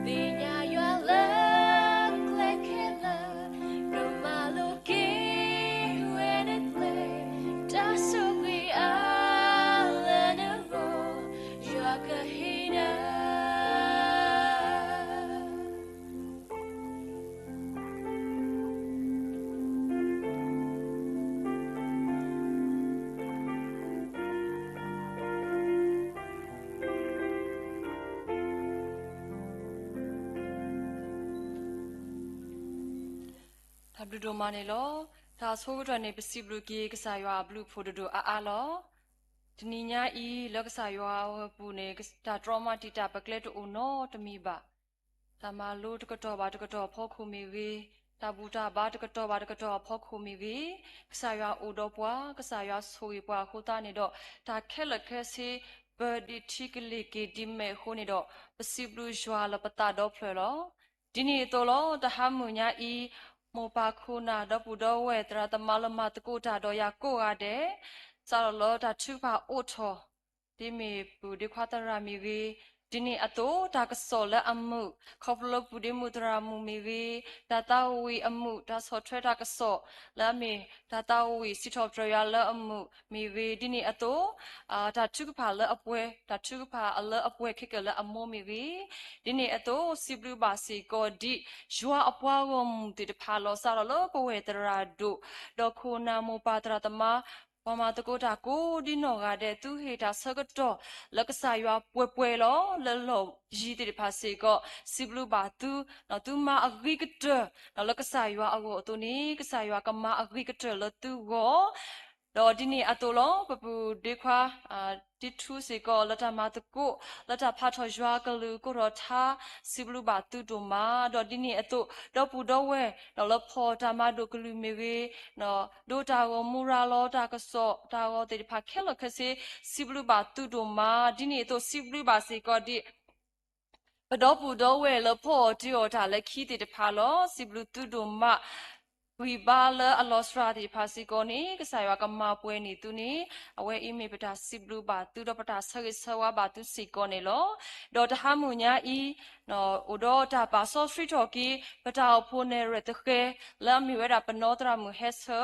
သ့ၣ်ညါယွၤလၢကျဲခဲလၢာ်, ကမၤလိက့ၤဝဲနကျဲ, တၢ်ဆိၣ်ဂ့ၤအါလၢနဂီၢ်, ယွၤကဟ့ၣ်နၤ တၢ်ဘျုးဒိၣ်မးန့ၣ်လီၤ. တၢ်ဆိကတၢၢ်န့ၣ် ပစံးဘျုးက့ၤကစၢ်ယွၤအဘျုးအဖှိၣ်တဒိၣ်အါအါလီၤ. တနံၤညါအံၤ လၢကစၢ်ယွၤအဝဲပူၤန့ၣ် တၢ်တြီမၤတံာ်တာ်ပကျဲတအိၣ်နီတမံၤဘၣ်. တၢ်မၤလိတကတီၢ်ဘၣ်တကတီၢ်အဖီခိၣ်မ့ၢ်ဂ့ၤ, တၢ်ဘူၣ်တၢ်ဘါတကတီၢ်ဘၣ်တကတီၢ်အဖီခိၣ်မ့ၢ်ဂ့ၤ, ကစၢ်ယွၤအိၣ်ဒီးပှၤ, ကစၢ်ယွၤဆိၣ်ဂ့ၤပှၤအဃိသတးန့ၣ်ဒီး, တၢ်ခဲလၢာ်ခဲဆ့ ပဒံးထံကလ့ၢ်က့ၤဒ်မဲာ်အဃိန့ၣ်ဒီး, ပစံးဘျုးယွၤလၢပသးဒီဖျၢၣ်လီၤ. ဒ်န့ၣ်အသိးလီၤ, တဟါမုၢ်ညါအံၤ, မိၢ်ပၢ်ခိၣ်နၢ်ဒီပုၢ်ဒီဝဲၢ်သရၣ်သမါလၢမၤသကိးတၢ်ဒီးယၤကိးဂၤဒဲး, စးထီၣ်လၢတၢ်ထုကဖၣ်အိးထီၣ် ဒ်မ့ၢ်ပုၢ်ဒ့ခွါသရၣ်မ့ၢ်ဂ့ၤ, ဒ်န့ၣ်အသိး တၢ်ကစီၣ်လၢအမုာ်, ခီဖျိလၢပုၢ်ဒ့မုၣ်သရၣ်မုၣ်မ့ၢ်ဂ့ၤ, တၢ်သးဝံၣ်အမုာ်, တၢ်ဆီၣ်ထွဲတၢ်ကစီၣ်လၢအမ့ၢ်တၢ်သးဝံၣ်စံးထီၣ်ပတြၢၤယွၤလၢအမုာ်မ့ၢ်ဂ့ၤ, ဒ်န့ၣ်အသိး တၢ်ထုကဖၣ်လၢအပှဲၤ, တၢ်ထုကဖၣ်လၢအပှဲၤခဲကၢာ်လၢအမိၢ်မ့ၢ်ဂ့ၤ, ဒ်န့ၣ်အသိး စံးဘျုးဘၣ်စ့ၢ်ကီးဒ်ယွၤအပှၤဂီၢ်မုၢ်သ့ၣ်တဖၣ်လီၤ. စးထီၣ်လၢပဝဲၢ်သရၣ်ဒိၣ်, ဒီးခိၣ်နၢ်မိၢ်ပၢ်သရၣ်သမါ ပှၤမၤသကိးတၢ်ကိးဒ်နီၢ်ဂၤဒဲး သုဟ့ၣ်တၢ်ဆၢကတီၢ်လၢကစၢ်ယွၤပှဲၤပှဲၤလီၤ. လၢလီၢ်ယံၤသ့ၣ်တဖၣ်စ့ၢ်ကီး စံးဘျုးဘၣ်သု, သုမၤအဂ့ၤကတၢၢ် လၢကစၢ်ယွၤအဂီၢ်အသိးန့ၣ် ကစၢ်ယွၤကမၤအဂ့ၤကတၢၢ်လၢသုဂီၢ် ဒီးဒ်န့ၣ်အသိးလီၤ ပပုၢ်ဒ့ခွါ တံထူစ့ၢ်ကီး လၢတၢ်မၤသကိး လၢတၢ်ဖးထီၣ်ယွၤအကလုၢ်ကထီၣ်ထါ စံးဘျုးဘၣ်သုဒိၣ်မး, ဒီးဒ်န့ၣ်အသိး ဒီပုၢ်ဒီဝဲၢ် ဒီးလၢဖီၣ်တၢ်မၤဒိၣ်ကလုၢ်မ့ၢ်ဂ့ၤ ဒိတၢ်ဂီၤမူရၤလီၤတၢ်ကစီၣ်တၢ်ဂီၤသ့ၣ်တဖၣ်ခဲလၢာ်ခဲဆ့ စံးဘျုးဘၣ်သုဒိၣ်မး, ဒ်န့ၣ်အသိး စံးဘျုးဘၣ်စ့ၢ်ကီးဒ် ပဒီပုၢ်ဒီဝဲၢ်လၢဖီအီၣ်တ့အီၣ်တၢ်လၢခံသ့ၣ်တဖၣ်လီၤ. စံးဘျုးသုဒိၣ်မး, ဂံၢ်ဘါလၢအလီၤစှၤသ့ၣ်တဖၣ်စ့ၢ်ကီးန့ၣ် ကစၢ်ယွၤကမၤပှဲၤန့ၢ်သုန့ၣ် အဝဲအံၤမ့ၢ်ပတၢ်စံးဘျုးဘၣ်သု ဒီးပတၢ်ဆၢဂ့ၤဆၢဝါဘၣ်သုစ့ၢ်ကီးန့ၣ်လီၤ. ဒီးတဟါမုၢ်ညါအံၤ အိၣ်ဒီးတၢ်ပာ်စီဆှံထီၣ်က့ၤ ပတၢ်အိၣ်ဖှိၣ်နဲၣ်ရွဲၣ်သဃဲၤ လၢအမ့ၢ်ဝဲဒၣ်ပနီၢ်သရၣ်မုၣ်ဟဲဆၢ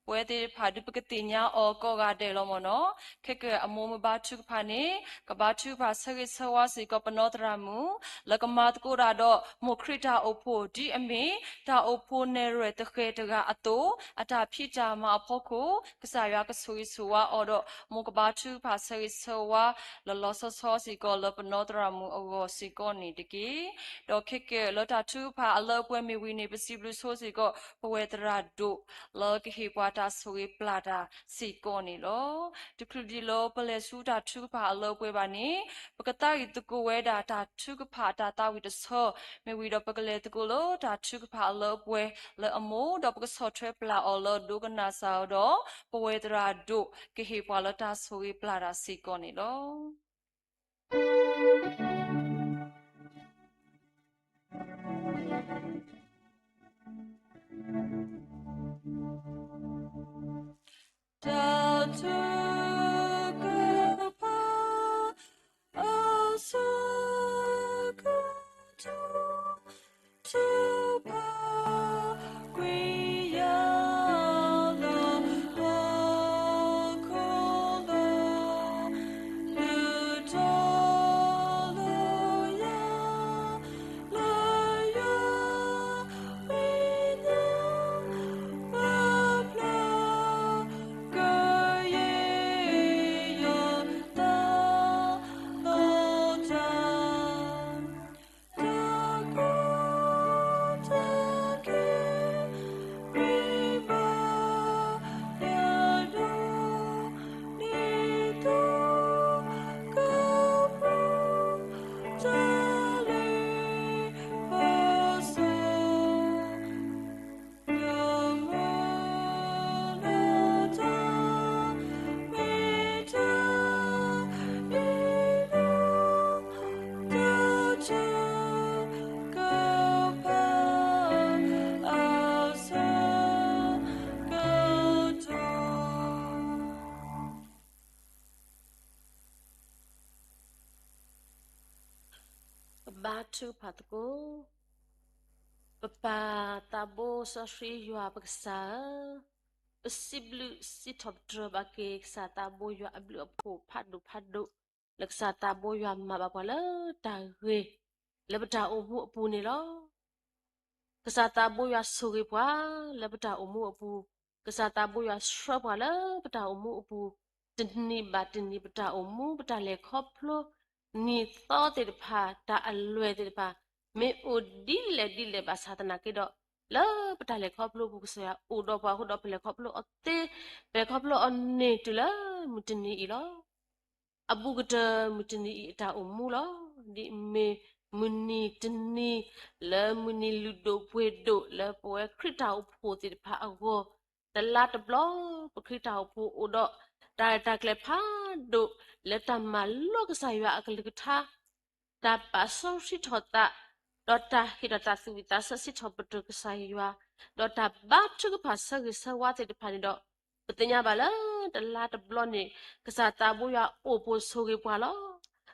ပဝဲသ့ၣ်တဖၣ်ဒုးပကသ့ၣ်ညါအီၤကိးဂၤဒဲးလီၤမ့ၢ်နီၤ. ခဲကနံၣ်အမိၢ်မုၢ်ဘါထုကဖၣ်န့ၣ် ကဘါထုကဖၣ်ဆၢဂ့ၤဆၢဝါစ့ၢ်ကီးပနီၢ်သရၣ်မုၣ် လၢကမၤသကိးတၢ်ဒီး မိၢ်ခရံာ်တၢ်အိၣ်ဖှိၣ်ဒ်အမ့ၢ် တၢ်အိၣ်ဖှိၣ်နဲၣ်ရွဲၣ်သဃဲၤတဂၤအသိး အတၢ်ဖံးတၢ်မၤအဖီခိၣ် ကစၢ်ယွၤကဆိၣ်ဂ့ၤဆိၣ်ဝါအီၤဒီး မိၢ်ကဘါထုကဖၣ်ဆၢဂ့ၤဆၢဝါ လီၤလီၤဆီဆီစ့ၢ်ကီးလၢပနီၢ်သရၣ်မုၣ်အဂီၢ်စ့ၢ်ကီးန့ၣ်တက့ၢ်. ဒီးခဲကနံၣ်လၢတၢ်ထုကဖၣ်အလၢအပှဲၤမ့ၢ်ဝံၤန့ၣ် ပစံးဘျုးဆိစ့ၢ်ကီး ပဝဲသရၣ်ဒိၣ် လၢကဟ့ၣ်ပှၤတၢ်ဆိၣ်ဂ့ၤပျၢ်တၢ်စ့ၢ်ကီးန့ၣ်လီၤ. တချုးဒံးလၢပလဲၤဆူတၢ်ထုကဖၣ်အလၢအပှဲၤဘၣ်န့ၣ် ပကသးဝံၣ်သကိးဝဲဒၣ်တၢ်ထုကဖၣ်တၢ်သးဝံၣ်တဆၢ မ့ၢ်ဝံၤဒီးပကလဲၤသကိးလၢတၢ်ထုကဖၣ်အလၢအပှဲၤလၢအမိၢ် ဒီးပကဆီၣ်ထွဲပျၢ်အီၤလၢဒိကနၣ်စၢ်အီၤဒီး ပဝဲသရၣ်ဒိၣ် ကဟ့ၣ်ပှၤလၢတၢ်ဆိၣ်ဂ့ၤပျၢ်တၢ်စ့ၢ်ကီးန့ၣ်လီၤ. တၢ်ထုကဖၣ် အဆၢကတီၢ် ထုကဖၣ်ကွံာ်ယၤလၢ ဟီၣ်ခိၣ်လီၤ ဒုးတီၤလၢယၤ လၢယွၤအမဲာ်ညါ ပပျၢ်ကယဲၢ်ယၤ တၢ်လီတၢ် တၢ်ကီတၢ်ခဲ မ့ၢ်ဘၣ်ယၤဒီး ဒ်သိးကပူၤ တၢ်လ့ပစီ ယမုၢ်လၢတၢ်မ့ၢ်တၢ်အ့ၣ်လိာ် တၢ်ထုကဖၣ်အဆၢကတီၢ် ပဘါထုကဖၣ်သကိး. ပပၢ်သးဘိစီဆှံယွၤပကစၢ်ဧၢ, ပစံးဘျုးစံးထီၣ်ပတြၢၤဘၣ်က့ၤ ကစၢ်သးဘိယွၤအဘျုးအဖှိၣ်ဖးဒိၣ်ဖးဒိၣ် လၢကစၢ်သးဘိယွၤမၤဘၣ်ပှၤလၢတၢ်ဂ့ၤ လၢပတၢ်အိၣ်မူအပူၤန့ၣ်လီၤ. ကစၢ်သးဘိယွၤဆိၣ်ဂ့ၤပှၤလၢပတၢ်အိၣ်မူအပူၤ, ကစၢ်သးဘိယွၤဆှၢပှၤလၢပတၢ်အိၣ်မူအပူၤ, တနံၤဘၣ်တနံၤပတၢ်အိၣ်မူ ပတၢ်လဲၤခီဖျိ နံၤသီသ့ၣ်တဖၣ် တၢ်အလွဲၢ်သ့ၣ်တဖၣ် မ့ၢ်အိၣ်ဒ်လဲၣ်ဒ်လဲၣ်ဘၣ်ဆၣ်သနာ်က့ဒီး လၢပတၢ်လဲၤခီဖျိအပူၤ ကစၢ်ယွၤအိၣ်ဒီးပှၤအဃိဒီး ပလဲၤခီဖျိအီၤသ့, ပလဲၤခီဖျိအီၤန့ၢ်တုၤလၢမုၢ်တနံၤအံၤလီၤ. အဘူးကတၢၢ် မုၢ်တနံၤအံၤအတၢ်အိၣ်မူလီၤ. ဒ်မ့ၢ်မုၢ်နံၤတနံၤ လၢမုၢ်နံၤလုၢ်ဒိၣ်ပှ့ၤဒိၣ် လၢပဝဲခရံာ်တၢ်အိၣ်ဖှိၣ်သ့ၣ်တဖၣ်အဂီၢ်, တလါတဘျီ ပခရံာ်တၢ်အိၣ်ဖှိၣ်အိၣ်ဒီး တၢ်ရဲၣ်တၢ်ကျဲၤဖးဒိၣ် လၢတၢ်မၤလိကစၢ်ယွၤအကလုၢ်ကထါ တၢ်ပာ်စီဆှံထီၣ်သး, ဒီးတၢ်ဟ့ၣ်ဒီးတၢ်သူၣ်ဝံၣ်သးဆၢစံးထီၣ်ပတြၢၤကစၢ်ယွၤ, ဒီးတၢ်ဘါထုကဖၣ်ဆၢဂ့ၤဆၢဝါသ့ၣ်တဖၣ်န့ၣ်ဒီး, ပသ့ၣ်ညါဘၣ်လၢတလါတဘျီန့ၣ် ကစၢ်သးဘိယွၤအိၣ်ပိာ်ဆိၣ်ဂ့ၤပှၤလီၤ.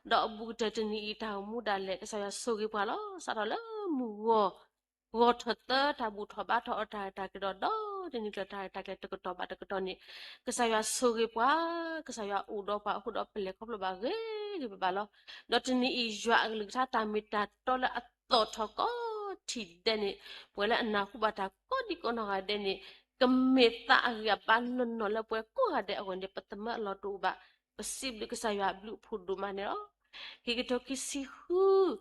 ဒီးအဘူးကတၢၢ်တနံၤအံၤတၢ်အိၣ်မူဒၣ်လဲာ် ကစၢ်ယွၤဆိၣ်ဂ့ၤပှၤလီၤ. စးထီၣ်လၢမုၢ်ဂီၤ ဂီၤထီၣ်သၢတၢ်ဘူၣ်ထီၣ်ဘါထီၣ်အီၤတၢ်ရဲၣ်တၢ်ကျဲၤဒီး ဒီတနံၤကျၢၤတၢ်ရဲၣ်တၢ်ကျဲၤတကတီၢ်ဘၣ်တကတီၢ်န့ၣ်, ကစၢ်ယွၤဆိၣ်ဂ့ၤပှၤ, ကစၢ်ယွၤအိၣ်ဒီးပှၤအဃိဒီး ပလဲၤခီဖျိဘၣ်ဂ့ၤဂ့ၤဘၣ်ဘၣ်လီၤ. ဒီးတနံၤအံၤယွၤအကလုၢ်ကထါတၢ်မ့ၢ်တၢ်တီလၢအသီၣ်ထီၣ်ကိးထံၣ်ဒဲးန့ၣ်, ပှၤလၢအနၢ်ဟူဘၣ်တၢ်ကိးဒံကိးနီၢ်ဂၤဒဲးန့ၣ်, ကမ့ၢ်သးအဂံၢ်အဘါနီၢ်နီၢ်လၢပှၤကိးဂၤဒဲးအဂီၢ်န့ၣ် ပသမၢအလီၢ်တအိၣ်ဘၣ်. ပစံးဘျုးကစၢ်ယွၤအဘျုးအဖှိၣ်ဒိၣ်မးန့ၣ်လီၤ. ခံကထိခံဆံဃု စး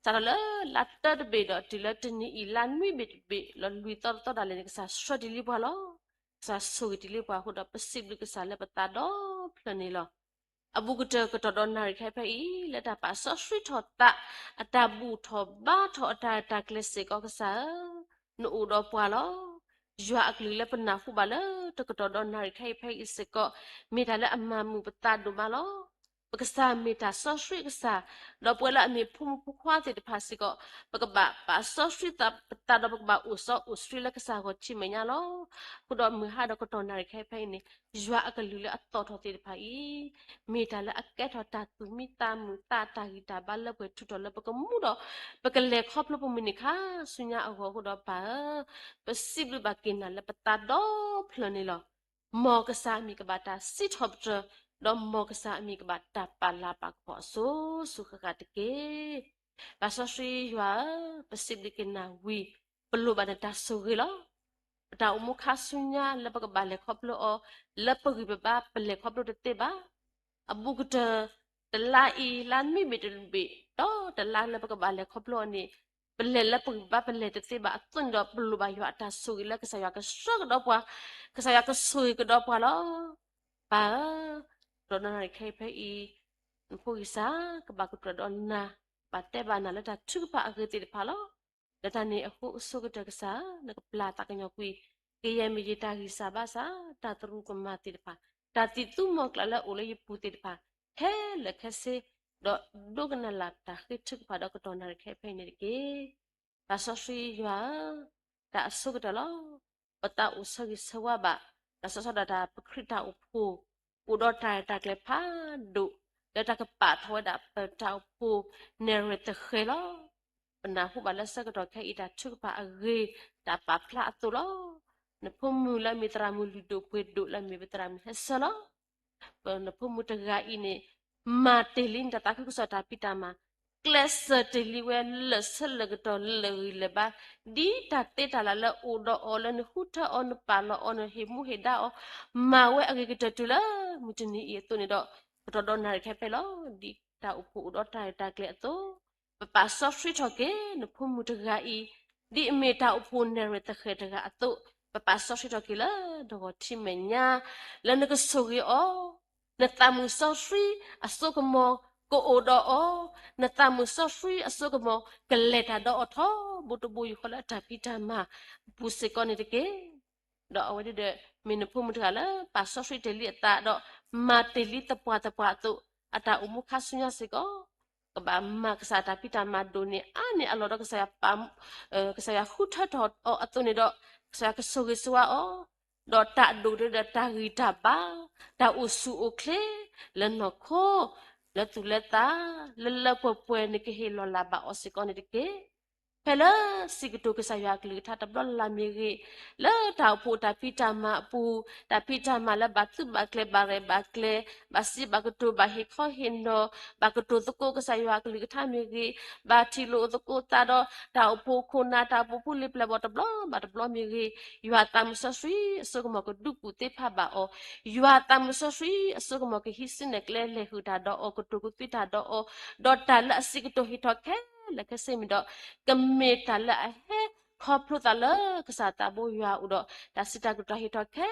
ထီၣ်လၢလါတၢတဘ့ၣ်ဒီး တုၤလၢတနံၤအံၤလါနွံဘ့ၣ်တဘ့ၣ် လီၤလွံၢ်သီတသီဒၣ်လဲာ်န့ၣ် ကစၢ်ဆှၢတ့ၢ်လံပှၤလီၤ. ကစၢ်ဆိၣ်ဂ့ၤတ့ၢ်လံပှၤအဃိဒီး ပစံးဘျုးကစၢ်လၢပသးဒီဖျၢၣ်န့ၣ်လီၤ. အဘူးကတၢၢ်ကတီၢ်ဒီးနၣ်ရံၣ်ခဲအံၤဖဲအံၤ လၢတၢ်ပာ်စီဆှံထီၣ်သး, အတၢ်ဘူၣ်ထီၣ်ဘါထီၣ်အတၢ်ရဲၣ်တၢ်ကျဲၤစ့ၢ်ကီးကစၢ်ဧၢ, နအိၣ်ဒီးပှၤလီၤ. ယွၤအကလုၢ်လၢပနၢ်ဟူဘၣ်လၢတကတီၢ်ဒီးနၣ်ရံၣ်ခဲအံၤဖဲအံၤစ့ၢ်ကီး မ့ၢ်တၢ်လၢအမၤမုာ်ပသးဒိၣ်မးလီၤ. ပကစၢ်မ့ၢ်တၢ်စီဆှံအကစၢ်, ဒီးပဝဲလၢအမ့ၢ်ဖိမုၣ်ဖိခွါသ့ၣ်တဖၣ်စ့ၢ်ကီး ပကဘၣ်ပာ်စီဆှံပသးဒီးပကဘၣ်အိၣ်စီအိၣ်ဆှံလၢကစၢ်ဂီၢ်ထံမဲာ်ညါလီၤ. အဃိဒီးမုၢ်ဟါဒီးကတီၢ်နၣ်ရံၣ်ခဲအံၤဖဲအံၤန့ၣ် ယွၤအကလုၢ်လၢအသီၣ်ထီၣ်သ့ၣ်တဖၣ်အံၤ မ့ၢ်တၢ်လၢအကဲထီၣ်တၢ်သူၣ်မံသးမုာ်သးတၢ်ဂံၢ်တၢ်ဘါလၢပှဲၤထူးထီၣ်လၢပကမူဒီး ပကလဲၤခီဖျိပမုၢ်နံၤခါဆူညါအဂီၢ်အဃိဒီးပၢ်ဧၢ, ပစံးဘျုးဘၣ်က့ၤနၤလၢပသးဒီဖျၢၣ်န့ၣ်လီၤ. မ်ကစၢ်အမံၤကဘၣ်တၢ်စံးထီၣ်ပတြၢၤ, ဒီးမ်ကစၢ်အမံၤကဘၣ်တၢ်ပာ်လၤပာ်ကပီၤအစိၤစိၤဃၣ်ဃၣ်တက့ၢ်. ပၢ်စီဆှံယွၤဧၢ, ပစံးဘျုးက့ၤနၤဝံၤ ပလိၣ်ဘၣ်နတၢ်ဆိၣ်ဂ့ၤလီၤ. ပတၢ်အိၣ်မူခါဆူညါလၢပကဘၣ်လဲၤခီဖျိအီၤ လၢပဂံၢ်ပဘါပလဲၤခီဖျိတသ့ဘၣ်. အဘူးကတၢၢ် တလါအံၤ လါမ့မ့ၢ်တဘ့ၣ် ဒီးတလါလၢပကဘၣ်လဲၤခီဖျိအီၤန့ၣ် ပလဲၤလၢပဂံၢ်ပဘါပလဲၤတသ့ဘၣ်အသိးန့ၣ်ဒီး ပလိၣ်ဘၣ်ယွၤအတၢ်ဆိၣ်ဂ့ၤလၢကစၢ်ယွၤကဆှၢကဒီးပှၤ, ကစၢ်ယွၤကဆိၣ်ဂ့ၤကဒီးပှၤလီၤ. ပၢ်ဧၢ, ဒီးနၣ်ရံၣ်ခဲအံၤဖဲအံၤ နဖိဂံၢ်စၢ် ကဘၣ်ကတၢၢ်ဒီးနၤ, ဘၣ်တဲဘၣ်နၤလၢတၢ်ထုကဖၣ်အဂ့ၤသ့ၣ်တဖၣ်လီၤ. လၢတၢ်န့ၣ်အဃိအဆိကတၢၢ်ကစၢ် နကပျၢ်သးကညီၤကွံာ် ကယဲၢ်မ့ၢ်ယတၢ်ဂံၢ်စၢ်ဘါစၢ် တၢ်သရူးကမၣ်သ့ၣ်တဖၣ် တၢ်သံၣ်သူမီၤကျၢ်လၢအိၣ်လၢယပူၤသ့ၣ်တဖၣ် ခဲလၢာ်ခဲဆ့ ဒီးဒိကနၣ်လၢ်တၢ်ဃ့ထုကဖၣ်ဒီးကတီၢ်နၣ်ရံၣ်ခဲအံၤဖဲအံၤန့ၣ်တက့ၢ်. ပၢ်စီဆှံယွၤဧၢ, တၢ်အဆိကတၢၢ်လီၤ. ပသးအိၣ်ဆၢဂ့ၤဆၢဝါဘၣ် တၢ်စီဆှံဒီးတၢ်ပခရံာ်တၢ်အိၣ်ဖှိၣ် အိၣ်ဒီးတၢ်ရဲၣ်တၢ်ကျဲၤဖးဒိၣ် လၢတၢ်ကပာ်ထီၣ်ဝဲဒၣ်ပတၢ်အိၣ်ဖှိၣ်နဲၣ်ရွဲၣ်သဃဲၤလီၤ. ပနၢ်ဟူဘၣ်လၢဆၢကတီၢ်ခဲအံၤတၢ်ထုကဖၣ်အဂ့ၤ တၢ်ပာ်ဖျါအသိးလီၤ. နဖိမုၣ်လၢအမ့ၢ်သရၣ်မုၣ်လုၢ်ဒိၣ်ပှ့ၤဒိၣ်လၢအမ့ၢ်ပသရၣ်မုၣ်ဟဲဆၢလီၤ. နဖိမုၣ်တဂၤအံၤန့ၣ် မၤတ့ၢ်လံနတၢ်သးခုကစီၣ်တၢ်ဖံးတၢ်မၤ, ကျဲးစၢးတ့ၢ်လံဝဲလၢာ်ဆၢလၢာ်ကတီၢ်လၢာ်ဂံၢ်လၢာ်ဘါ, ဒ်တၢ်သ့တၢ်လၢ်လၢအိၣ်ဒီးအီၤလၢနဃုထၢအီၤနပာ်လီၤအီၤနဟ့ၣ်မူဟ့ၣ်ဒါအီၤ, မၤဝဲအဂ့ၤကတၢၢ်တုၤလၢမုၢ်တနံၤအံၤအသိးန့ၣ်ဒီး ကတီၢ်ဒီးနၣ်ရံၣ်ခဲဖဲလီၤ. ဒ်တၢ်အိၣ်ဖှိၣ်အိၣ်ဒီးတၢ်ရဲၣ်တၢ်ကျဲၤအသိး ပပာ်စီဆှံထီၣ်က့ၤ နဖိမုၣ်တဂၤအံၤ, ဒ်အမ့ၢ်တၢ်အိၣ်ဖှိၣ်နဲၣ်ရွဲၣ်သဃဲၤတဂၤအသိး, ပပာ်စီဆှံထီၣ်က့ၤလၢတဂီၤထံမဲာ်ညါ, လၢနကဆိၣ်ဂ့ၤအီၤ, နသးမုၢ်စီဆှံအစိကမီၤကအိၣ်ဒီးအီၤ, နသးမုၢ်စီဆှံအစိကမီၤကလဲၤတၢ်ဒီးအီၤထီဘိတဘိယူၢ်ဃီလၢအတၢ်ဖံးတၢ်မၤအပူၤစ့ၢ်ကီးန့ၣ်တက့ၢ်. ဒီးအဝဲဒၣ်ဒီး မ့ၢ်နဖိမုၣ်တဂၤလၢပာ်စီဆှံတ့ၢ်လံအသးဒီး မၤတ့ၢ်လံသပှၢ်သပှၢ်အသိး, အတၢ်အိၣ်မူခါဆူညါစ့ၢ်ကီး ကဘၣ်မၤကစၢ်တၢ်ဖံးတၢ်မၤဒိၣ်န့ၢ်အါန့ၢ်အလီၢ်ဒီး ကစၢ်ယွၤပာ်, ကစၢ်ယွၤဃုထၢထီၣ်အီၤအသိးန့ၣ်ဒီး ကစၢ်ယွၤကဆိၣ်ဂ့ၤဆိၣ်ဝါအီၤ, ဒီးတၢ်အဒိၣ်ကတၢၢ်ဒီးတၢ်ဂံၢ်တၢ်ဘါ, တၢ်အိၣ်ဆူၣ်အိၣ်ချ့, လၢနီၢ်ခိ, လၢသူၣ်လၢသး, လၢလၢပှဲၤပှဲၤန့ၣ်ကဟ့ၣ်လီၤလၢ်ဘၣ်အီၤစ့ၢ်ကီးန့ၣ်တက့ၢ်. ဖဲလၢစံးကတိၤကစၢ်ယွၤအကလုၢ်ကထါတဘျီလၢ်လၢ်မ့ၢ်ဂ့ၤ, လၢတၢ်အိၣ်ဖှိၣ်တၢ်ဖံးတၢ်မၤအပူၤ, တၢ်ဖံးတၢ်မၤလၢဘၣ်သုးဘၣ်ကျဲၤဘၣ်ရဲၣ်ဘၣ်ကျဲၤ, ဘၣ်စံးဘၣ်ကတိၤ ဘၣ်ဟ့ၣ်ခီဟ့ၣ်နီၤ, ဘၣ်ကတိၤသကိးကစၢ်ယွၤအကလုၢ်ကထါမ့ၢ်ဂ့ၤ, ဘၣ်ထံၣ်လိာ်သကိးသးဒီး တၢ်အိၣ်ဖှိၣ်ခိၣ်နၢ် တၢ်အိၣ်ဖှိၣ်ဖိလံၤပျဲၢ်ဘီၣ်တဘျီဘၣ်တဘျီမ့ၢ်ဂ့ၤ, ယွၤသးမုၢ်စီဆှံအစိကမီၤကဒုးကူၣ်သ့ဖးဘၣ်အီၤ, ယွၤသးမုၢ်စီဆှံအစိကမီၤကဟံးစုနဲၣ်ကျဲလဲၤဟုၣ်တၢ်ဒီးအီၤ ကတိၤကသွံတၢ်ဒီးအီၤ, ဒီးတၢ်လၢအစံးကတိၤဟ့ၣ်ထီၣ်ခဲလၢာ်ခဲဆ့မ့ၢ်ဒီး ကမ့ၢ်တၢ်လၢအဟဲခီဖျိသးလၢကစၢ်သးဘိယွၤအအိၣ်ဒီး တၢ်စံးတၢ်ကတိၤဟ့ၣ်ထီၣ်ခ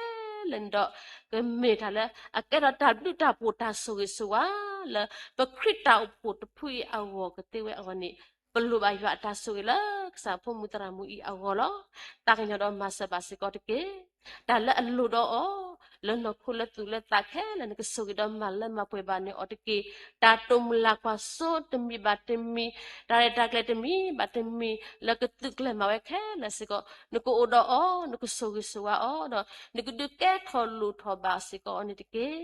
ဲလၢာ်န့ၣ်ဒီး ကမ့ၢ်တၢ်လၢအကဲထီၣ်တၢ်ဘျုးတၢ်ဖှိၣ်တၢ်ဆိၣ်ဂ့ၤဆိၣ်ဝါလၢ ပခရံာ်တၢ်အိၣ်ဖှိၣ်တဖုအံၤအဂီၢ်ကသ့ဝဲအဂီၢ်န့ၣ် ပလိၣ်ဘၣ်ယွၤအတၢ်ဆိၣ်ဂ့ၤလၢကစၢ်ဖိမုၣ်သရၣ်မုၣ်အံၤအဂီၢ်လီၤ. သးကညီၤဒီးမၤစၢၤဘၣ်စ့ၢ်ကီးတက့ၢ်. တၢ်လၢအလိၣ်ဒီးအီၤ လၢနီၢ်ခိလၢသူၣ်လၢသးခဲလၢာ် နကဆိၣ်ဂ့ၤဒီးမၤလၢမၤပှဲၤဘၣ်န့ၢ်အီၤတက့ၢ်. တၢ်တိာ်မုၢ်လၢ်ကွၢ်စိတမံၤဘၣ်တမံၤ, တၢ်ရဲၣ်တၢ်ကျဲၤတမံၤဘၣ်တမံၤ လၢကသုးကျဲၤမၤဝဲခဲလၢာ်စ့ၢ်ကီး နကအိၣ်ဒီးအီၤ, နကဆိၣ်ဂ့ၤဆိၣ်ဝါအီၤဒီး နကဒုးကဲထီၣ်လိၣ်ထီၣ်ဘၣ်စ့ၢ်ကီးအီၤန့ၣ်တက့ၢ်.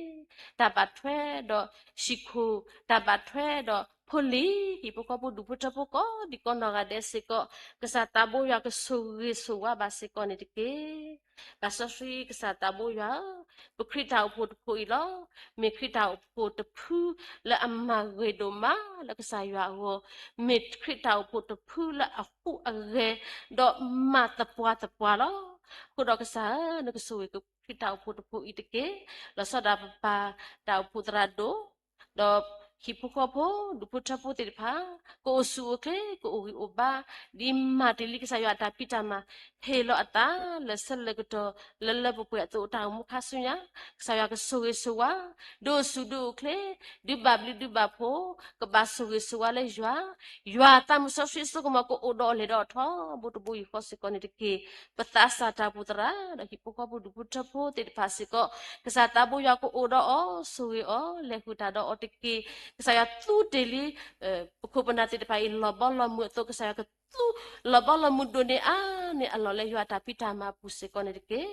တၢ်ဘၣ်ထွဲဒီးဟံၣ်ခိၣ်, တၢ်ဘၣ်ထွဲဒီးဖိလံၤ, ဟံၣ်ဖိဃီဖိဒူၣ်ဖိထၢဖိကိးဒံကိးနီၢ်ဂၤဒဲးစ့ၢ်ကီး ကစၢ်သးဘိယွၤကဆိၣ်ဂ့ၤဆိၣ်ဝါဘၣ်စ့ၢ်ကီးန့ၣ်တက့ၢ်. ပၢ်စီဆှံကစၢ်သးဘိယွၤဧၢ, ပခရံာ်တၢ်အိၣ်ဖှိၣ်တဖုအံၤလီၤ. မ့ၢ်ခရံာ်တၢ်အိၣ်ဖှိၣ်တဖုလၢအမၤဂ့ၤဒိၣ်မးလၢကစၢ်ယွၤအဂီၢ်, မ့ၢ်ခရံာ်တၢ်အိၣ်ဖှိၣ်တဖုလၢအဟူးအဂဲၤ ဒီးမၤသပှၢ်သပှၢ်လီၤ. အဃိဒီးကစၢ်ဧၢ, နကဆိၣ်ဂ့ၤခရံာ်တၢ်အိၣ်ဖှိၣ်တဖုအံၤတက့ၢ်. လီၤဆီဒၣ်ပပၢ်တၢ်အိၣ်ဖှိၣ်သရၣ်ဒိၣ် ဒီး ဟံၣ်ဖိဃီဖိ ဒူၣ်ဖိထၢဖိသ့ၣ်တဖၣ် ကအိၣ်ဆူၣ်အိၣ်ချ့ ကအိၣ်ဂံၢ်အိၣ်ဘါ ဒ်မၤတ့ၢ်လံကစၢ်ယွၤအတၢ်ဖံးတၢ်မၤ, ဟ့ၣ်လီၤအသးလၢဆၢလၢကတီၢ် လၢလၢပှဲၤပှဲၤအသိး တၢ်အိၣ်မူခါဆူညါ ကစၢ်ယွၤကဆိၣ်ဂ့ၤဆိၣ်ဝါ, ဒိၣ်ဆူၣ်ဒိၣ်အိၣ်ချ့, ဒုးဘၣ်ဘျုးဒုးဘၣ်ဖှိၣ်, ကဘၣ်ဆိၣ်ဂ့ၤဆိၣ်ဝါလၢယွၤ, ယွၤသးမုၢ်စီဆှံအစိကမီၤကအိၣ်ဒီးအီၤလဲၤဒီးအီၤထီဘိတဘိယူၢ်ဃီစ့ၢ်ကီးန့ၣ်တက့ၢ်. ပသးစၢ်တၢ်အိၣ်ဖှိၣ်သရၣ် ဒီးဟံၣ်ဖိဃီဖိဒူၣ်ဖိထၢဖိသ့ၣ်တဖၣ်စ့ၢ်ကီး ကစၢ်သးဘိယွၤကအိၣ်ဒီးအီၤ ဆိၣ်ဂ့ၤအီၤ လဲၤဃုာ်တၢ်ဒီးအီၤတက့ၢ်. ကစၢ်ယွၤသူတ့ၢ်လံ ပခိၣ်ပနၢ်သ့ၣ်တဖၣ်အံၤ လီၤဘီလီၤမုၢ်အသိး ကစၢ်ယွၤကသူ လီၤဘီလီၤမုၢ်ဒိၣ်န့ၢ်အါန့ၢ်အလီၢ်လၢယွၤအတၢ်ဖံးတၢ်မၤအပူၤစ့ၢ်ကီးန့ၣ်တက့ၢ်.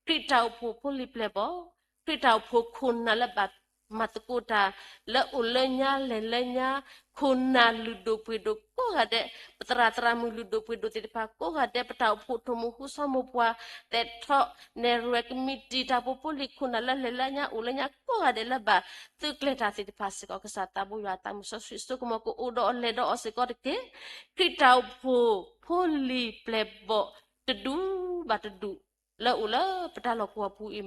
ခရံာ်တၢ်အိၣ်ဖှိၣ်ဖိလံၤပျဲၢ်ဘီၣ်, ခရံာ်တၢ်အိၣ်ဖှိၣ်ခိၣ်နၢ်လၢဘၣ်မၤသကိးတၢ် လၢအိၣ်လၢညါလဲၤလၢညါ, ခိၣ်နၢ်လုၢ်ဒိၣ်ပှ့ၤဒိၣ်ကိးဂၤဒဲး, ပသရၣ်သရၣ်မုၣ်လုၢ်ဒိၣ်ပှ့ၤဒိၣ်သ့ၣ်တဖၣ်ကိးဂၤဒဲး, ပတၢ်အိၣ်ဖှိၣ်ထိၣ်မူဟူစီမိၢ်ပှၢ်, သဲးထီၣ်နဲၣ်ရွဲၣ်ကမံးတံာ် တၢ်ဖိဖိလံၤခိၣ်နၢ်လၢလဲၤလၢညါအိၣ်လၢညါကိးဂၤဒဲး လၢဘၣ်သုးကျဲၤတၢ်သ့ၣ်တဖၣ်စ့ၢ်ကီး ကစၢ်သးဘိယွၤသးမုၢ်စီဆှံအစိကမီၤကအိၣ်ဒီးအီၤလဲၤဒီးအီၤစ့ၢ်ကီးတက့ၢ်. ခရံာ်တၢ်အိၣ်ဖှိၣ်ဖိလံၤပျဲၢ်ဘီၣ်တဒူၣ်ဘၣ်တဒူၣ် လၢအိၣ်လၢပတၢ်လီၢ်ကဝီၤပူၤအံၤ